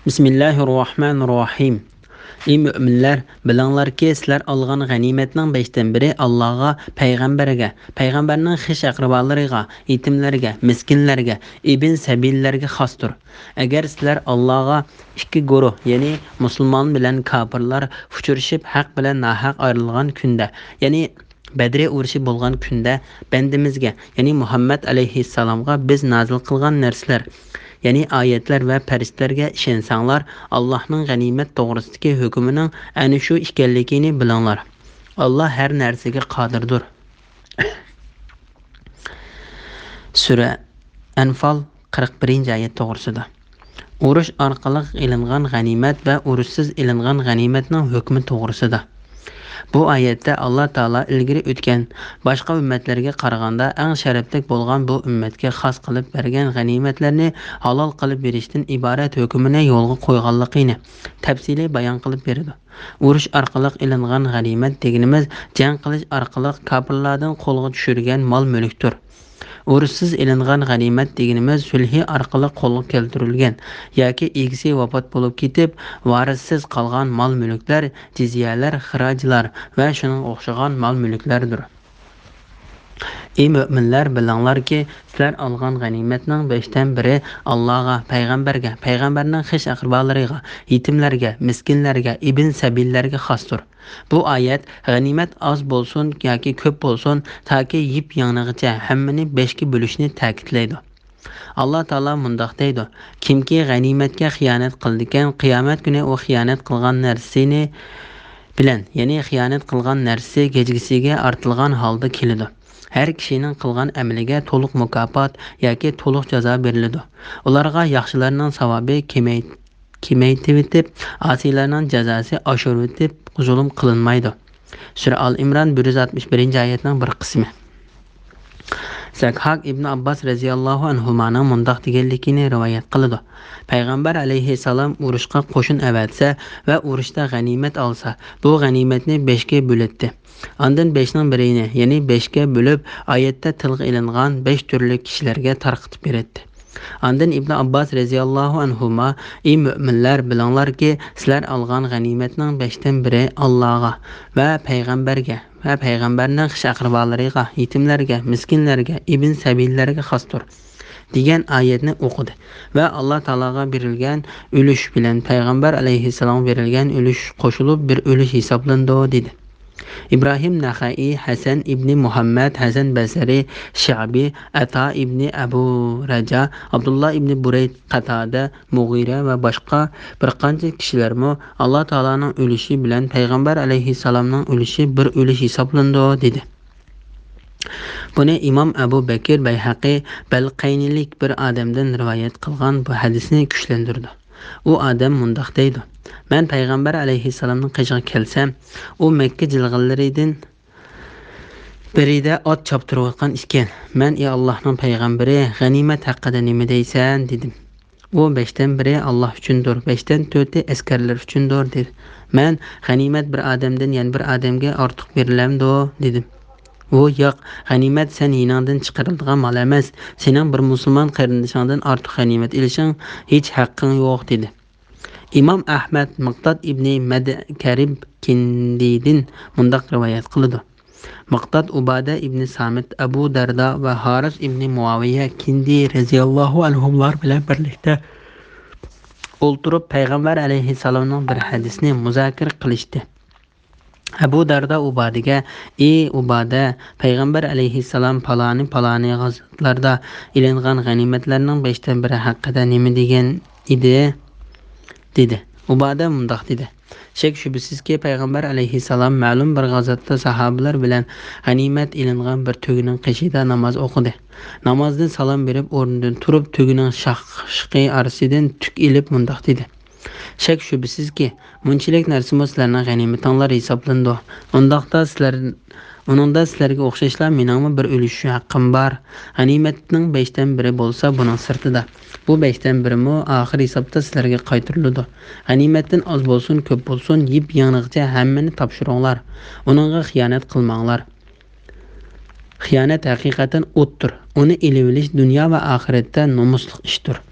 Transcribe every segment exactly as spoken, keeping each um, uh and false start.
بىسمىللاھىررەھمانىررەھىم. ئى مۆمىنلەر، بىلىڭلاركى، سىلەر ئالغان غەنىيمەتنىڭ بەشتىن بىرى ئاللاغا، پەيغەمبەرگە، پەيغەمبەرنىڭ خىش ئەقرىبالىرىغا، يېتىملەرگە، مىسكىنلەرگە، ئىبن سەبىللەرگە خاستۇر. ئەگەر سىلەر ئاللاغا ئىككى گۇرۇھ، يەنى مۇسۇلمان بىلەن كاپىرلار ئۇچرىشىپ، ھەق بىلەن ناھەق ئايرىلغان كۈندە، يەنى بەدرى ئۇرۇشى بولغان كۈندە بەندىمىزگە، يەنى مۇھەممەد ئەلەيھىسسالامغا بىز نازىل قىلغان نەرسىلەر، يەنى ئايەتلەر ۋە پەرىشتىلەرگە ئىشەنسەڭلار، ئاللاھنىڭ غەنىيمەت توغرىسىدىكى ھۆكمىنىڭ ئەنە شۇ ئىكەنلىكىنى بىلىڭلار. ئاللاھ ھەر نەرسىگە قادىردۇر. سۈرە ئەنفال، قىرىق بىرىنچى ئايەت توغرىسىدا. ئۇرۇش ئارقىلىق ئېلىنغان غەنىيمەت ۋە ئۇرۇشسىز ئېلىنغان غەنىيمەتنىڭ ھۆكمى توغرىسىدا. بۇ ئايەتتە ئاللا تائالا ئىلگىرى ئۆتكەن باشقا ئۈممەتلەرگە قارىغاندا ئەڭ شەرەپلىك بولغان بۇ ئۈممەتكە خاس قىلىپ بەرگەن غەنىيمەتلەرنى ھالال قىلىپ بېرىشتىن ئىبارەت ھۆكۈمىنى يولغا قويغانلىقىنى تەپسىلىي بايان قىلىپ بېرىدۇ. ئۇرۇش ئارقىلىق ئېلىنغان غەنىيمەت دېگىنىمىز جەڭ قىلىش ئارقىلىق كاپىرلاردىن قولغا چۈشۈرگەن مال-مۈلۈكتۇر. ئۇرۇشسىز ئېلىنغان غەنىيمەت دېگىنىمىز سۈلھى ئارقىلىق قولغا كەلتۈرۈلگەن ياكى ئىگىسى ۋاپات بولۇپ كېتىپ، ۋارىسسىز قالغان مال-مۈلۈكلەر، جىزيەلەر، خىراجلار ۋە شۇنىڭغا ئوخشىغان مال-مۈلۈكلەردۇر. ئى مۆمىنلەر، بىلىڭلاركى، سىلەر ئالغان غەنىيمەتنىڭ بەشتىن بىرى ئاللاغا، پەيغەمبەرگە، پەيغەمبەرنىڭ خىش ئەقرىبالىرىغا، يېتىملەرگە، مىسكىنلەرگە، ئىبن سەبىللەرگە خاستۇر. بۇ ئايەت غەنىيمەت ئاز بولسۇن ياكى كۆپ بولسۇن، تاكى يىپ يېڭىغىچە ھەممىنى بەشكە بۆلۈشنى تەكىتلەيدۇ. ئاللا تائالا مۇنداق دەيدۇ: كىمكى غەنىيمەتكە خىيانەت قىلىدىكەن، قىيامەت كۈنى ئۇ خىيانەت قىلغان نەرسىنى بىلەن، يەنى خىيانەت قىلغان نەرسىسى گەجگىسىگە ئارتىلغان ھالدا كېلىدۇ. ھەر كىشىنىڭ قىلغان ئەمىلىگە تولۇق مۇكاپات ياكى تولۇق جازا بېرىلىدۇ. ئۇلارغا ياخشىلارنىڭ ساۋابى كېمەي-، كېمەيتىۋېتىپ، ئاسىيلارنىڭ جازاسى ئاشۇرۇۋېتىپ زۇلۇم قىلىنمايدۇ. سۈرە ئال ئىمران، بىر يۈز ئاتمىش بىرىنچى ئايەتنىڭ بىر قىسمى. زەكھاك ئىبن ئابباس رەزىياللاھۇ ئەنھۇمانىڭ مۇنداق دېگەنلىكىنى رىۋايەت قىلىدۇ: پەيغەمبەر ئەلەيھىسسالام ئۇرۇشقا قوشۇن ئەۋەتسە ۋە ئۇرۇشتا غەنىيمەت ئالسا، بۇ غەنىيمەتنى بەشكە بۆلەتتى. ئاندىن بەشنىڭ بىرىنى، يەنى بەشكە بۆلۈپ، ئايەتتە تىلغا ئېلىنغان بەش تۈرلۈك كىشىلەرگە تارقىتىپ بېرەتتى. ئاندىن ئىبن ئابباس رەزىياللاھۇ ئەنھۇما: ئى مۆمىنلەر، بىلىڭلاركى، سىلەر ئالغان غەنىيمەتنىڭ بەشتىن بىرى ئاللاغا ۋە پەيغەمبەرگە ۋە پەيغەمبەرنىڭ خىش ئەقرىبالىرىغا، يېتىملەرگە، مىسكىنلەرگە، ئىبن سەبىللەرگە خاستۇر، دېگەن ئايەتنى ئوقۇدى ۋە ئاللا تائالاغا بېرىلگەن ئۈلۈش بىلەن پەيغەمبەر ئەلەيھىسسالامغا بېرىلگەن ئۈلۈش قوشۇلۇپ بىر ئۈلۈش ھېسابلىنىدۇ، دېدى. ئىبراھىم نەخەئىي، ھەسەن ئىبنى مۇھەممەد، ھەسەن بەسرى، شەئبى، ئەتا ئىبنى ئەبۇ رەجا، ئابدۇللا ئىبنى بۇرەيد، قەتادە، مۇغىرە ۋە باشقا بىر قانچە كىشىلەرمۇ ئاللا تائالانىڭ ئۈلۈشى بىلەن پەيغەمبەر ئەلەيھىسسالامنىڭ ئۈلۈشى بىر ئۈلۈش ھېسابلىنىدۇ، دېدى. بۇنى ئىمام ئەبۇ بەكىر بەيھەقى بەلقەينىلىك بىر ئادەمدىن رىۋايەت قىلغان بۇ ھەدىسنى كۈچلەندۈرىدۇ. ئۇ ئادەم مۇنداق دەيدۇ: مەن پەيغەمبەر ئەلەيھىسسالامنىڭ قېشىغا كەلسەم، ئۇ مەككە جىلغىلىرىدىن بىرىدە ئات چاپتۇرۇۋاتقان ئىكەن. مەن: ئى ئاللاھنىڭ پەيغەمبىرى، غەنىيمەت ھەققىدە نېمە دەيسەن؟ دېدىم. ئۇ: بەشتىن بىرى ئاللاھ ئۈچۈندۇر، بەشتىن تۆتى ئەسكەرلەر ئۈچۈندۇر، دېدى. مەن: غەنىيمەت بىر ئادەمدىن يەنە بىر ئادەمگە ئارتۇق بېرىلەمدۇ؟ دېدىم. ئۇ: ياق، غەنىيمەت سەن يېنىڭدىن چىقىرىلىدىغان مال ئەمەس، سېنىڭ بىر مۇسۇلمان قېرىندىشىڭدىن ئارتۇق غەنىيمەت ئېلىشىڭ ھېچ ھەققىڭ يوق، دېدى. ئىمام ئەھمەد مىقداد ئىبنى مەدكەرىب كىندىدىن مۇنداق رىۋايەت قىلىدۇ: مىقداد ئۇبادە ئىبنى سامىت، ئەبۇ دەردا ۋە ھارىس ئىبنى مۇئاۋىيە كىندى رەزىياللاھۇ ئەنھۇملار بىلەن بىرلىكتە ئولتۇرۇپ، پەيغەمبەر ئەلەيھىسسالامنىڭ بىر ھەدىسىنى مۇزاكىرە قىلىشتى. ئەبۇ دەردا ئۇبادىگە: ئى ئۇبادە، پەيغەمبەر ئەلەيھىسسالام پالانى، پالانى غازاتلاردا ئېلىنغان غەنىيمەتلەرنىڭ بەشتىن بىرى ھەققىدە نېمە دېگەن ئىدى؟ دېدى. ئۇبادە مۇنداق دېدى: شەك-شۈبھىسىزكى، پەيغەمبەر ئەلەيھىسسالام مەلۇم بىر غازاتتا ساھابىلەر بىلەن غەنىيمەت ئېلىنغان بىر تۆگىنىڭ قېشىدا ناماز ئوقۇدى. نامازدىن سالام بېرىپ، ئورنىدىن تۇرۇپ، تۆگىنىڭ شاخ-، شېخى ئارىسىدىن تۈك ئېلىپ مۇنداق دېدى: شەك-شۈبھىسىزكى، مۇنچىلىك نەرسىمۇ سىلەرنىڭ غەنىيمىتىڭلار ھېسابلىنىدۇ. ئۇنداقتا سىلەر، ئۇنىڭدا سىلەرگە ئوخشاشلا مېنىڭمۇ بىر ئۈلۈش ھەققىم بار. غەنىيمەتنىڭ بەشتىن بىرى بولسا بۇنىڭ سىرتىدا. بۇ بەشتىن بىرىمۇ ئاخىر ھېسابتا سىلەرگە قايتۇرۇلىدۇ. غەنىيمەتتىن ئاز بولسۇن، كۆپ بولسۇن، يىپ يېڭىغىچە ھەممىنى تاپشۇرۇڭلار. ئۇنىڭغا خىيانەت قىلماڭلار. خىيانەت ھەقىقەتەن ئوتتۇر. ئۇنى ئېلىۋېلىش دۇنيا ۋە ئاخىرەتتە نومۇسلۇق ئىشتۇر.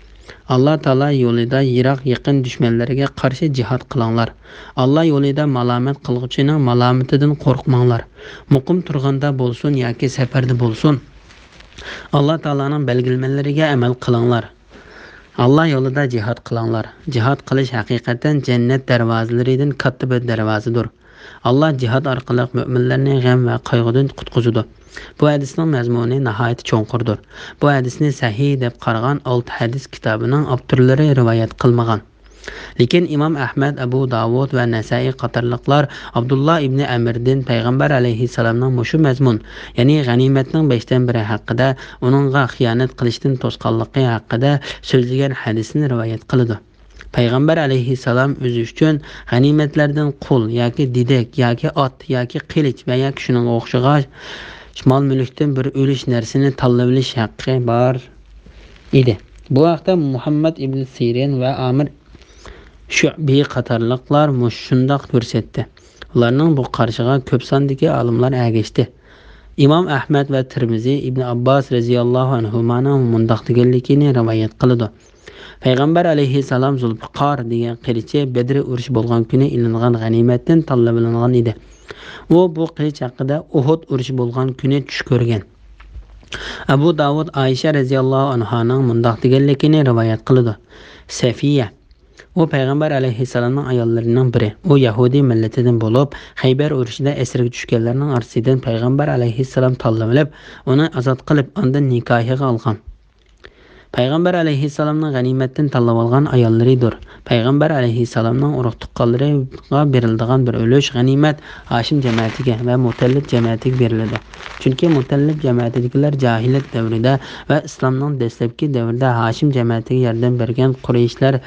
ئاللا تائالا يولىدا يىراق يېقىن دۈشمەنلەرگە قارشى جىھاد قىلىڭلار. ئاللا يولىدا مالامەت قىلغۇچىنىڭ مالامىتىدىن قورقماڭلار. مۇقىم تۇرغاندا بولسۇن ياكى سەپەردە بولسۇن، ئاللا تائالانىڭ بەلگىلىمىلىرىگە ئەمەل قىلىڭلار. ئاللا يولىدا جىھاد قىلىڭلار. جىھاد قىلىش ھەقىقەتەن جەننەت دەرۋازىلىرىدىن كاتتا بىر دەرۋازىدۇر. ئاللا جىھاد ئارقىلىق مۆمىنلەرنى غەم ۋە قايغۇدىن قۇتقۇزىدۇ. بۇ ھەدىسنىڭ مەزمۇنى ناھايىتى چوڭقۇردۇر. بۇ ھەدىسنى سەھىھ دەپ قارىغان ئالتە ھەدىس كىتابىنىڭ ئاپتورلىرى رىۋايەت قىلمىغان. لېكىن ئىمام ئەھمەد، ئەبۇ داۋۇد ۋە نەسائىي قاتارلىقلار ئابدۇللا ئىبنى ئەمىردىن پەيغەمبەر ئەلەيھىسسالامنىڭ مۇشۇ مەزمۇن، يەنى غەنىيمەتنىڭ بەشتىن بىرى ھەققىدە، ئۇنىڭغا خىيانەت قىلىشتىن توسقانلىقى ھەققىدە سۆزلىگەن ھەدىسىنى رىۋايەت قىلىدۇ. پەيغەمبەر ئەلەيھىسسالام ئۆزى ئۈچۈن غەنىيمەتلەردىن قۇل ياكى دېدەك ياكى ئات ياكى قىلىچ ۋە ياكى شۇنىڭغا ئوخشىغان مال-مۈلۈكتىن بىر ئۈلۈش نەرسىنى تاللىۋېلىش ھەققى بار ئىدى. بۇ ھەقتە مۇھەممەد ئىبن سىرىن ۋە ئامىر شۇئبى قاتارلىقلار مۇشۇنداق كۆرسەتتى. ئۇلارنىڭ بۇ قارىشىغا كۆپ ساندىكى ئالىملار ئەگەشتى. ئىمام ئەھمەد ۋە تىرمىزى ئىبن ئابباس رەزىياللاھۇ ئەنھۇمانىڭ مۇنداق دېگەنلىكىنى رىۋايەت قىلىدۇ. پەيغەمبەر ئەلەيھىسسالام زۇلپىقار دېگەن قىلىچى بەدرى ئۇرۇشى بولغان كۈنى ئېلىنغان غەنىيمەتتىن تاللىۋېلىنغان ئىدى. ئۇ بۇ قىلىچ ھەققىدە ئۇھۇد ئۇرۇشى بولغان كۈنى چۈش كۆرگەن. ئەبۇ داۋۇد ئائىشە رەزىياللاھۇ ئەنھانىڭ مۇنداق دېگەنلىكىنى رىۋايەت قىلىدۇ. سەفىيە، ئۇ پەيغەمبەر ئەلەيھىسسالامنىڭ ئاياللىرىنىڭ بىرى. ئۇ يەھۇدىي مىللىتىدىن بولۇپ، خەيبەر ئۇرۇشىدا ئەسىرگە چۈشكەنلەرنىڭ ئارىسىدىن پەيغەمبەر ئەلەيھىسسالام تاللىۋېلىپ، ئۇنى ئازاد قىلىپ، ئاندىن نىكاھىغا ئالغان. پەيغەمبەر ئەلەيھىسسالامنىڭ غەنىيمەتتىن تاللىۋالغان ئاياللىرىدۇر. پەيغەمبەر ئەلەيھىسسالامنىڭ ئۇرۇق-تۇغقانلىرىغا بېرىلىدىغان بىر ئۈلۈش غەنىيمەت ھاشىم جەمەتىگە ۋە مۇتەللىپ جەمەتىگە بېرىلىدۇ. چۈنكى مۇتەللىپ جەمەتىدىكىلەر جاھىلىيەت دەۋرىدە ۋە ئىسلامنىڭ دەسلەپكى دەۋرىدە ھاشىم جەمەتىگە ياردەم بەرگەن قۇرەيشلەر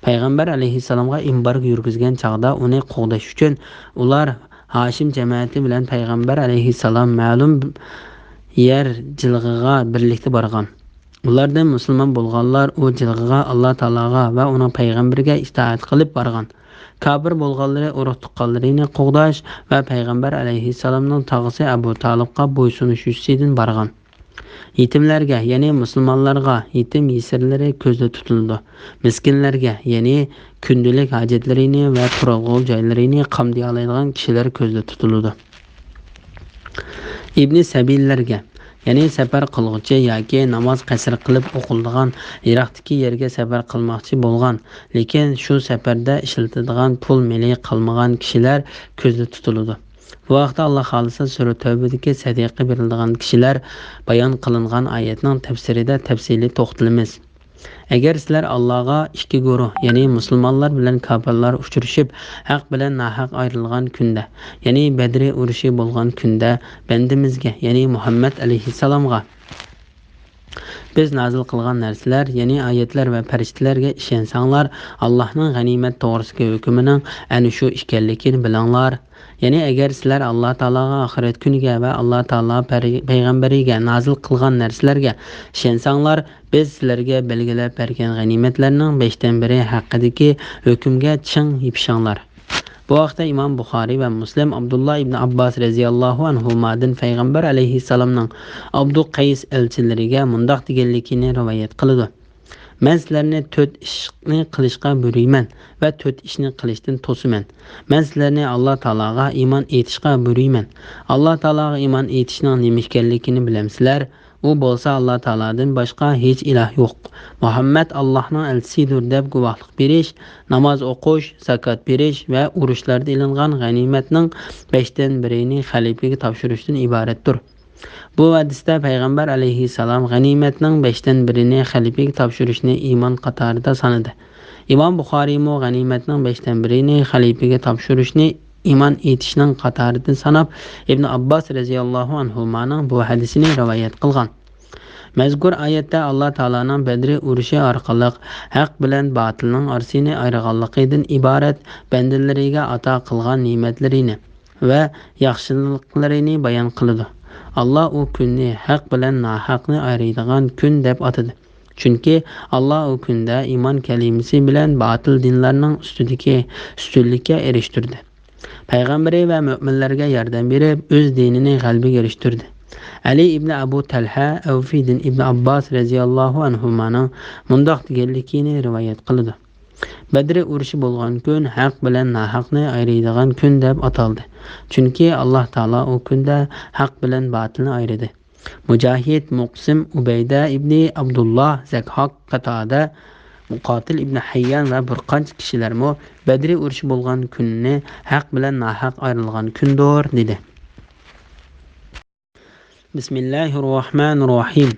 پەيغەمبەر ئەلەيھىسسالامغا ئېمبارگو يۈرگۈزگەن چاغدا ئۇنى قوغداش ئۈچۈن ئۇلار ھاشىم جەمەتى بىلەن پەيغەمبەر ئەلەيھىسسالام مەلۇم يەر جىلغىغا بىرلىكتە بارغان. ئۇلاردىن مۇسۇلمان بولغانلار ئۇ جىلغىغا ئاللا تائالاغا ۋە ئۇنىڭ پەيغەمبىرىگە ئىتائەت قىلىپ بارغان. كاپىر بولغانلىرى ئۇرۇق-تۇغقانلىرىنى قوغداش ۋە پەيغەمبەر ئەلەيھىسسالامنىڭ تاغىسى ئەبۇ تالىپقا بويسۇنۇش يۈزىسىدىن بارغان. يېتىملەرگە، يەنى مۇسۇلمانلارغا يېتىم يېسىرلىرى كۆزدە تۇتۇلىدۇ. مىسكىنلەرگە، يەنى كۈندىلىك ھاجەتلىرىنى ۋە تۇرالغۇ جايلىرىنى قامدىيالايدىغان كىشىلەر كۆزدە تۇتۇلىدۇ. ئىبنى سەبىللەرگە، يەنى سەپەر قىلغۇچى ياكى ناماز قەسىر قىلىپ ئوقۇلىدىغان يىراقتىكى يەرگە سەپەر قىلماقچى بولغان، لېكىن شۇ سەپەردە ئىشلىتىدىغان پۇل مېلى قالمىغان كىشىلەر كۆزدە تۇتۇلىدۇ. بۇ ھەقتە ئاللا خالىسا سۈرە تەۋبىدىكى سەدىقە بېرىلىدىغان كىشىلەر بايان قىلىنغان ئايەتنىڭ تەپسىرىدە تەپسىلىي توختىلىمىز. ئەگەر سىلەر ئاللاغا ئىككى گۇرۇھ، يەنى مۇسۇلمانلار بىلەن كاپىرلار ئۇچرىشىپ، ھەق بىلەن ناھەق ئايرىلغان كۈندە، يەنى بەدرى ئۇرۇشى بولغان كۈندە بەندىمىزگە، يەنى مۇھەممەد ئەلەيھىسسالامغا بىز نازىل قىلغان نەرسىلەر، يەنى ئايەتلەر ۋە پەرىشتىلەرگە ئىشەنسەڭلار، ئاللاھنىڭ غەنىيمەت توغرىسىدىكى ھۆكمىنىڭ ئەنە شۇ ئىكەنلىكىنى بىلىڭلار. يەنى ئەگەر سىلەر ئاللا تائالاغا، ئاخىرەت كۈنىگە ۋە ئاللا تائالا پەر-، پەيغەمبىرىگە نازىل قىلغان نەرسىلەرگە ئىشەنسەڭلار، بىز سىلەرگە بەلگىلەپ بەرگەن غەنىيمەتلەرنىڭ بەشتىن بىرى ھەققىدىكى ھۆكۈمگە چىڭ يېپىشىڭلار. بۇ ھەقتە ئىمام بۇخارىي ۋە مۇسلىم ئابدۇللا ئىبنى ئابباس رەزىياللاھۇ ئەنھۇمادىن پەيغەمبەر ئەلەيھىسسالامنىڭ ئابدۇ قەيس ئەلچىلىرىگە مۇنداق دېگەنلىكىنى رىۋايەت قىلىدۇ. مەن سىلەرنى تۆت ئىشنى قىلىشقا بۇيرۇيمەن ۋە تۆت ئىشنى قىلىشتىن توسىمەن. مەن سىلەرنى ئاللا تائالاغا ئىمان ئېيتىشقا بۇيرۇيمەن. ئاللا تائالاغا ئىمان ئېيتىشنىڭ نېمە ئىكەنلىكىنى بىلەمسىلەر؟ ئۇ بولسا ئاللا تائالادىن باشقا ھېچ ئىلاھ يوق. مۇھەممەد ئاللاھنىڭ ئەلچىسىدۇر دەپ گۇۋاھلىق بېرىش، ناماز ئوقۇش، زاكات بېرىش ۋە ئۇرۇشلاردا ئېلىنغان غەنىيمەتنىڭ بەشتىن بىرىنى خەلىپىگە تاپشۇرۇشتىن ئىبارەتتۇر. بۇ ھەدىستە پەيغەمبەر ئەلەيھىسسالام غەنىيمەتنىڭ بەشتىن بىرىنى خەلىپىگە تاپشۇرۇشنى ئىمان قاتارىدا سانىدى. ئىمام بۇخارىيمۇ غەنىيمەتنىڭ بەشتىن بىرىنى خەلىپىگە تاپشۇرۇشنى ئىمان ئېيتىشنىڭ قاتارىدىن ساناپ، ئىبن ئابباس رەزىياللاھۇ ئەنھۇمانىڭ بۇ ھەدىسىنى رىۋايەت قىلغان. مەزكۇر ئايەتتە ئاللا تائالانىڭ بەدرى ئۇرۇشى ئارقىلىق ھەق بىلەن باتىلنىڭ ئارىسىنى ئايرىغانلىقىدىن ئىبارەت بەندىلىرىگە ئاتا قىلغان نېمەتلىرىنى ۋە ياخشىلىقلىرىنى بايان قىلىدۇ. ئاللا ئۇ كۈننى ھەق بىلەن ناھەقنى ئايرىيدىغان كۈن دەپ ئاتىدى. چۈنكى ئاللا ئۇ كۈندە ئىمان كەلىمىسى بىلەن باتىل دىنلارنىڭ ئۈستىدىكى ئۈستۈنلۈككە ئېرىشتۈردى. پەيغەمبىرى ۋە مۆمىنلەرگە ياردەم بېرىپ، ئۆز دىنىنى غەلىبىگە ئېرىشتۈردى. ئەلى ئىبنى ئەبۇ تەلھە ئەۋفىدىن ئىبنى ئابباس رەزىياللاھۇ ئەنھۇمانىڭ مۇنداق دېگەنلىكىنى رىۋايەت قىلىدۇ: بەدرى ئۇرۇشى بولغان كۈن ھەق بىلەن ناھەقنى ئايرىيدىغان كۈن دەپ ئاتالدى. چۈنكى ئاللاھ تائالا ئۇ كۈندە ھەق بىلەن باتىلنى ئايرىدى. مۇجاھىد، مۇقسىم، ئۇبەيدە ئىبنى ئابدۇللاھ، زەكھاك، قاتادە، مۇقاتىل ئىبنى ھەييان ۋە بىر قانچە كىشىلەرمۇ بەدرى ئۇرۇشى بولغان كۈننى ھەق بىلەن ناھەق ئايرىلغان كۈندۇر، دېدى. بىسمىللاھىررەھمانىررەھىم.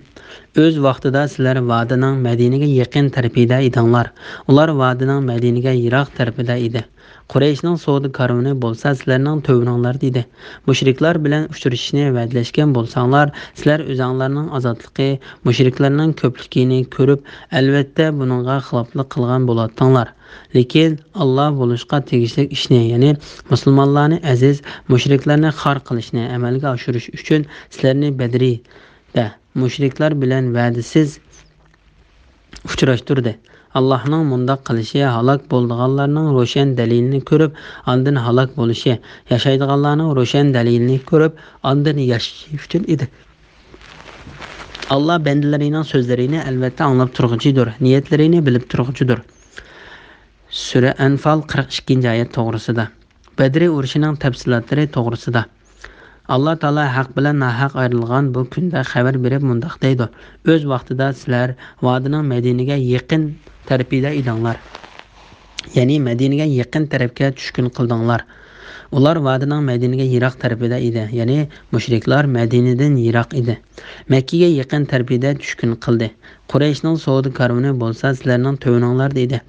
ئۆز ۋاقتىدا سىلەر ۋادىنىڭ مەدىنىگە يېقىن تەرىپىدە ئىدىڭلار. ئۇلار ۋادىنىڭ مەدىنىگە يىراق تەرىپىدە ئىدى. قۇرەيشنىڭ سودا كارۋىنى بولسا سىلەرنىڭ تۆۋىنىڭلاردا ئىدى. مۇشرىكلار بىلەن ئۇچرىشىشنى ۋەدىلەشكەن بولساڭلار، سىلەر ئۆزەڭلارنىڭ ئازادلىقى، مۇشرىكلارنىڭ كۆپلۈكىنى كۆرۈپ، ئەلۋەتتە بۇنىڭغا خىلاپلىق قىلغان بولاتتىڭلار. لېكىن ئاللا بولۇشقا تېگىشلىك ئىشنى، يەنى مۇسۇلمانلارنى ئەزىز، مۇشرىكلارنى خار قىلىشنى ئەمەلگە ئاشۇرۇش ئۈچۈن سىلەرنى بەدرىدە مۇشرىكلار بىلەن ۋەدىسىز ئۇچراشتۇردى. ئاللاھنىڭ مۇنداق قىلىشى ھالاك بولىدىغانلارنىڭ روشەن دەلىلىنى كۆرۈپ، ئاندىن ھالاك بولۇشى، ياشايدىغانلارنىڭ روشەن دەلىلىنى كۆرۈپ، ئاندىن ياشىشى ئۈچۈن ئىدى. ئاللا بەندىلىرىنىڭ سۆزلىرىنى ئەلۋەتتە ئاڭلاپ تۇرغۇچىدۇر، نىيەتلىرىنى بىلىپ تۇرغۇچىدۇر. سۈرە ئەنفال، قىرىق ئىككىنچى ئايەت توغرىسىدا. بەدرى ئۇرۇشىنىڭ تەپسىلاتلىرى توغرىسىدا. ئاللا تائالا ھەق بىلەن ناھەق ئايرىلغان بۇ كۈندە خەۋەر بېرىپ مۇنداق دەيدۇ: ئۆز ۋاقتىدا سىلەر ۋادىنىڭ مەدىنىگە يېقىن تەرىپىدە ئىدىڭلار. يەنى مەدىنىگە يېقىن تەرەپكە چۈشكۈن قىلدىڭلار. ئۇلار ۋادىنىڭ مەدىنىگە يىراق تەرىپىدە ئىدى، يەنى مۇشرىكلار مەدىنىدىن يىراق ئىدى. مەككىگە يېقىن تەرىپىدە چۈشكۈن قىلدى. قۇرەيشنىڭ سودا كارۋىنى بولسا سىلەرنىڭ تۆۋىنىڭلاردا ئىدى.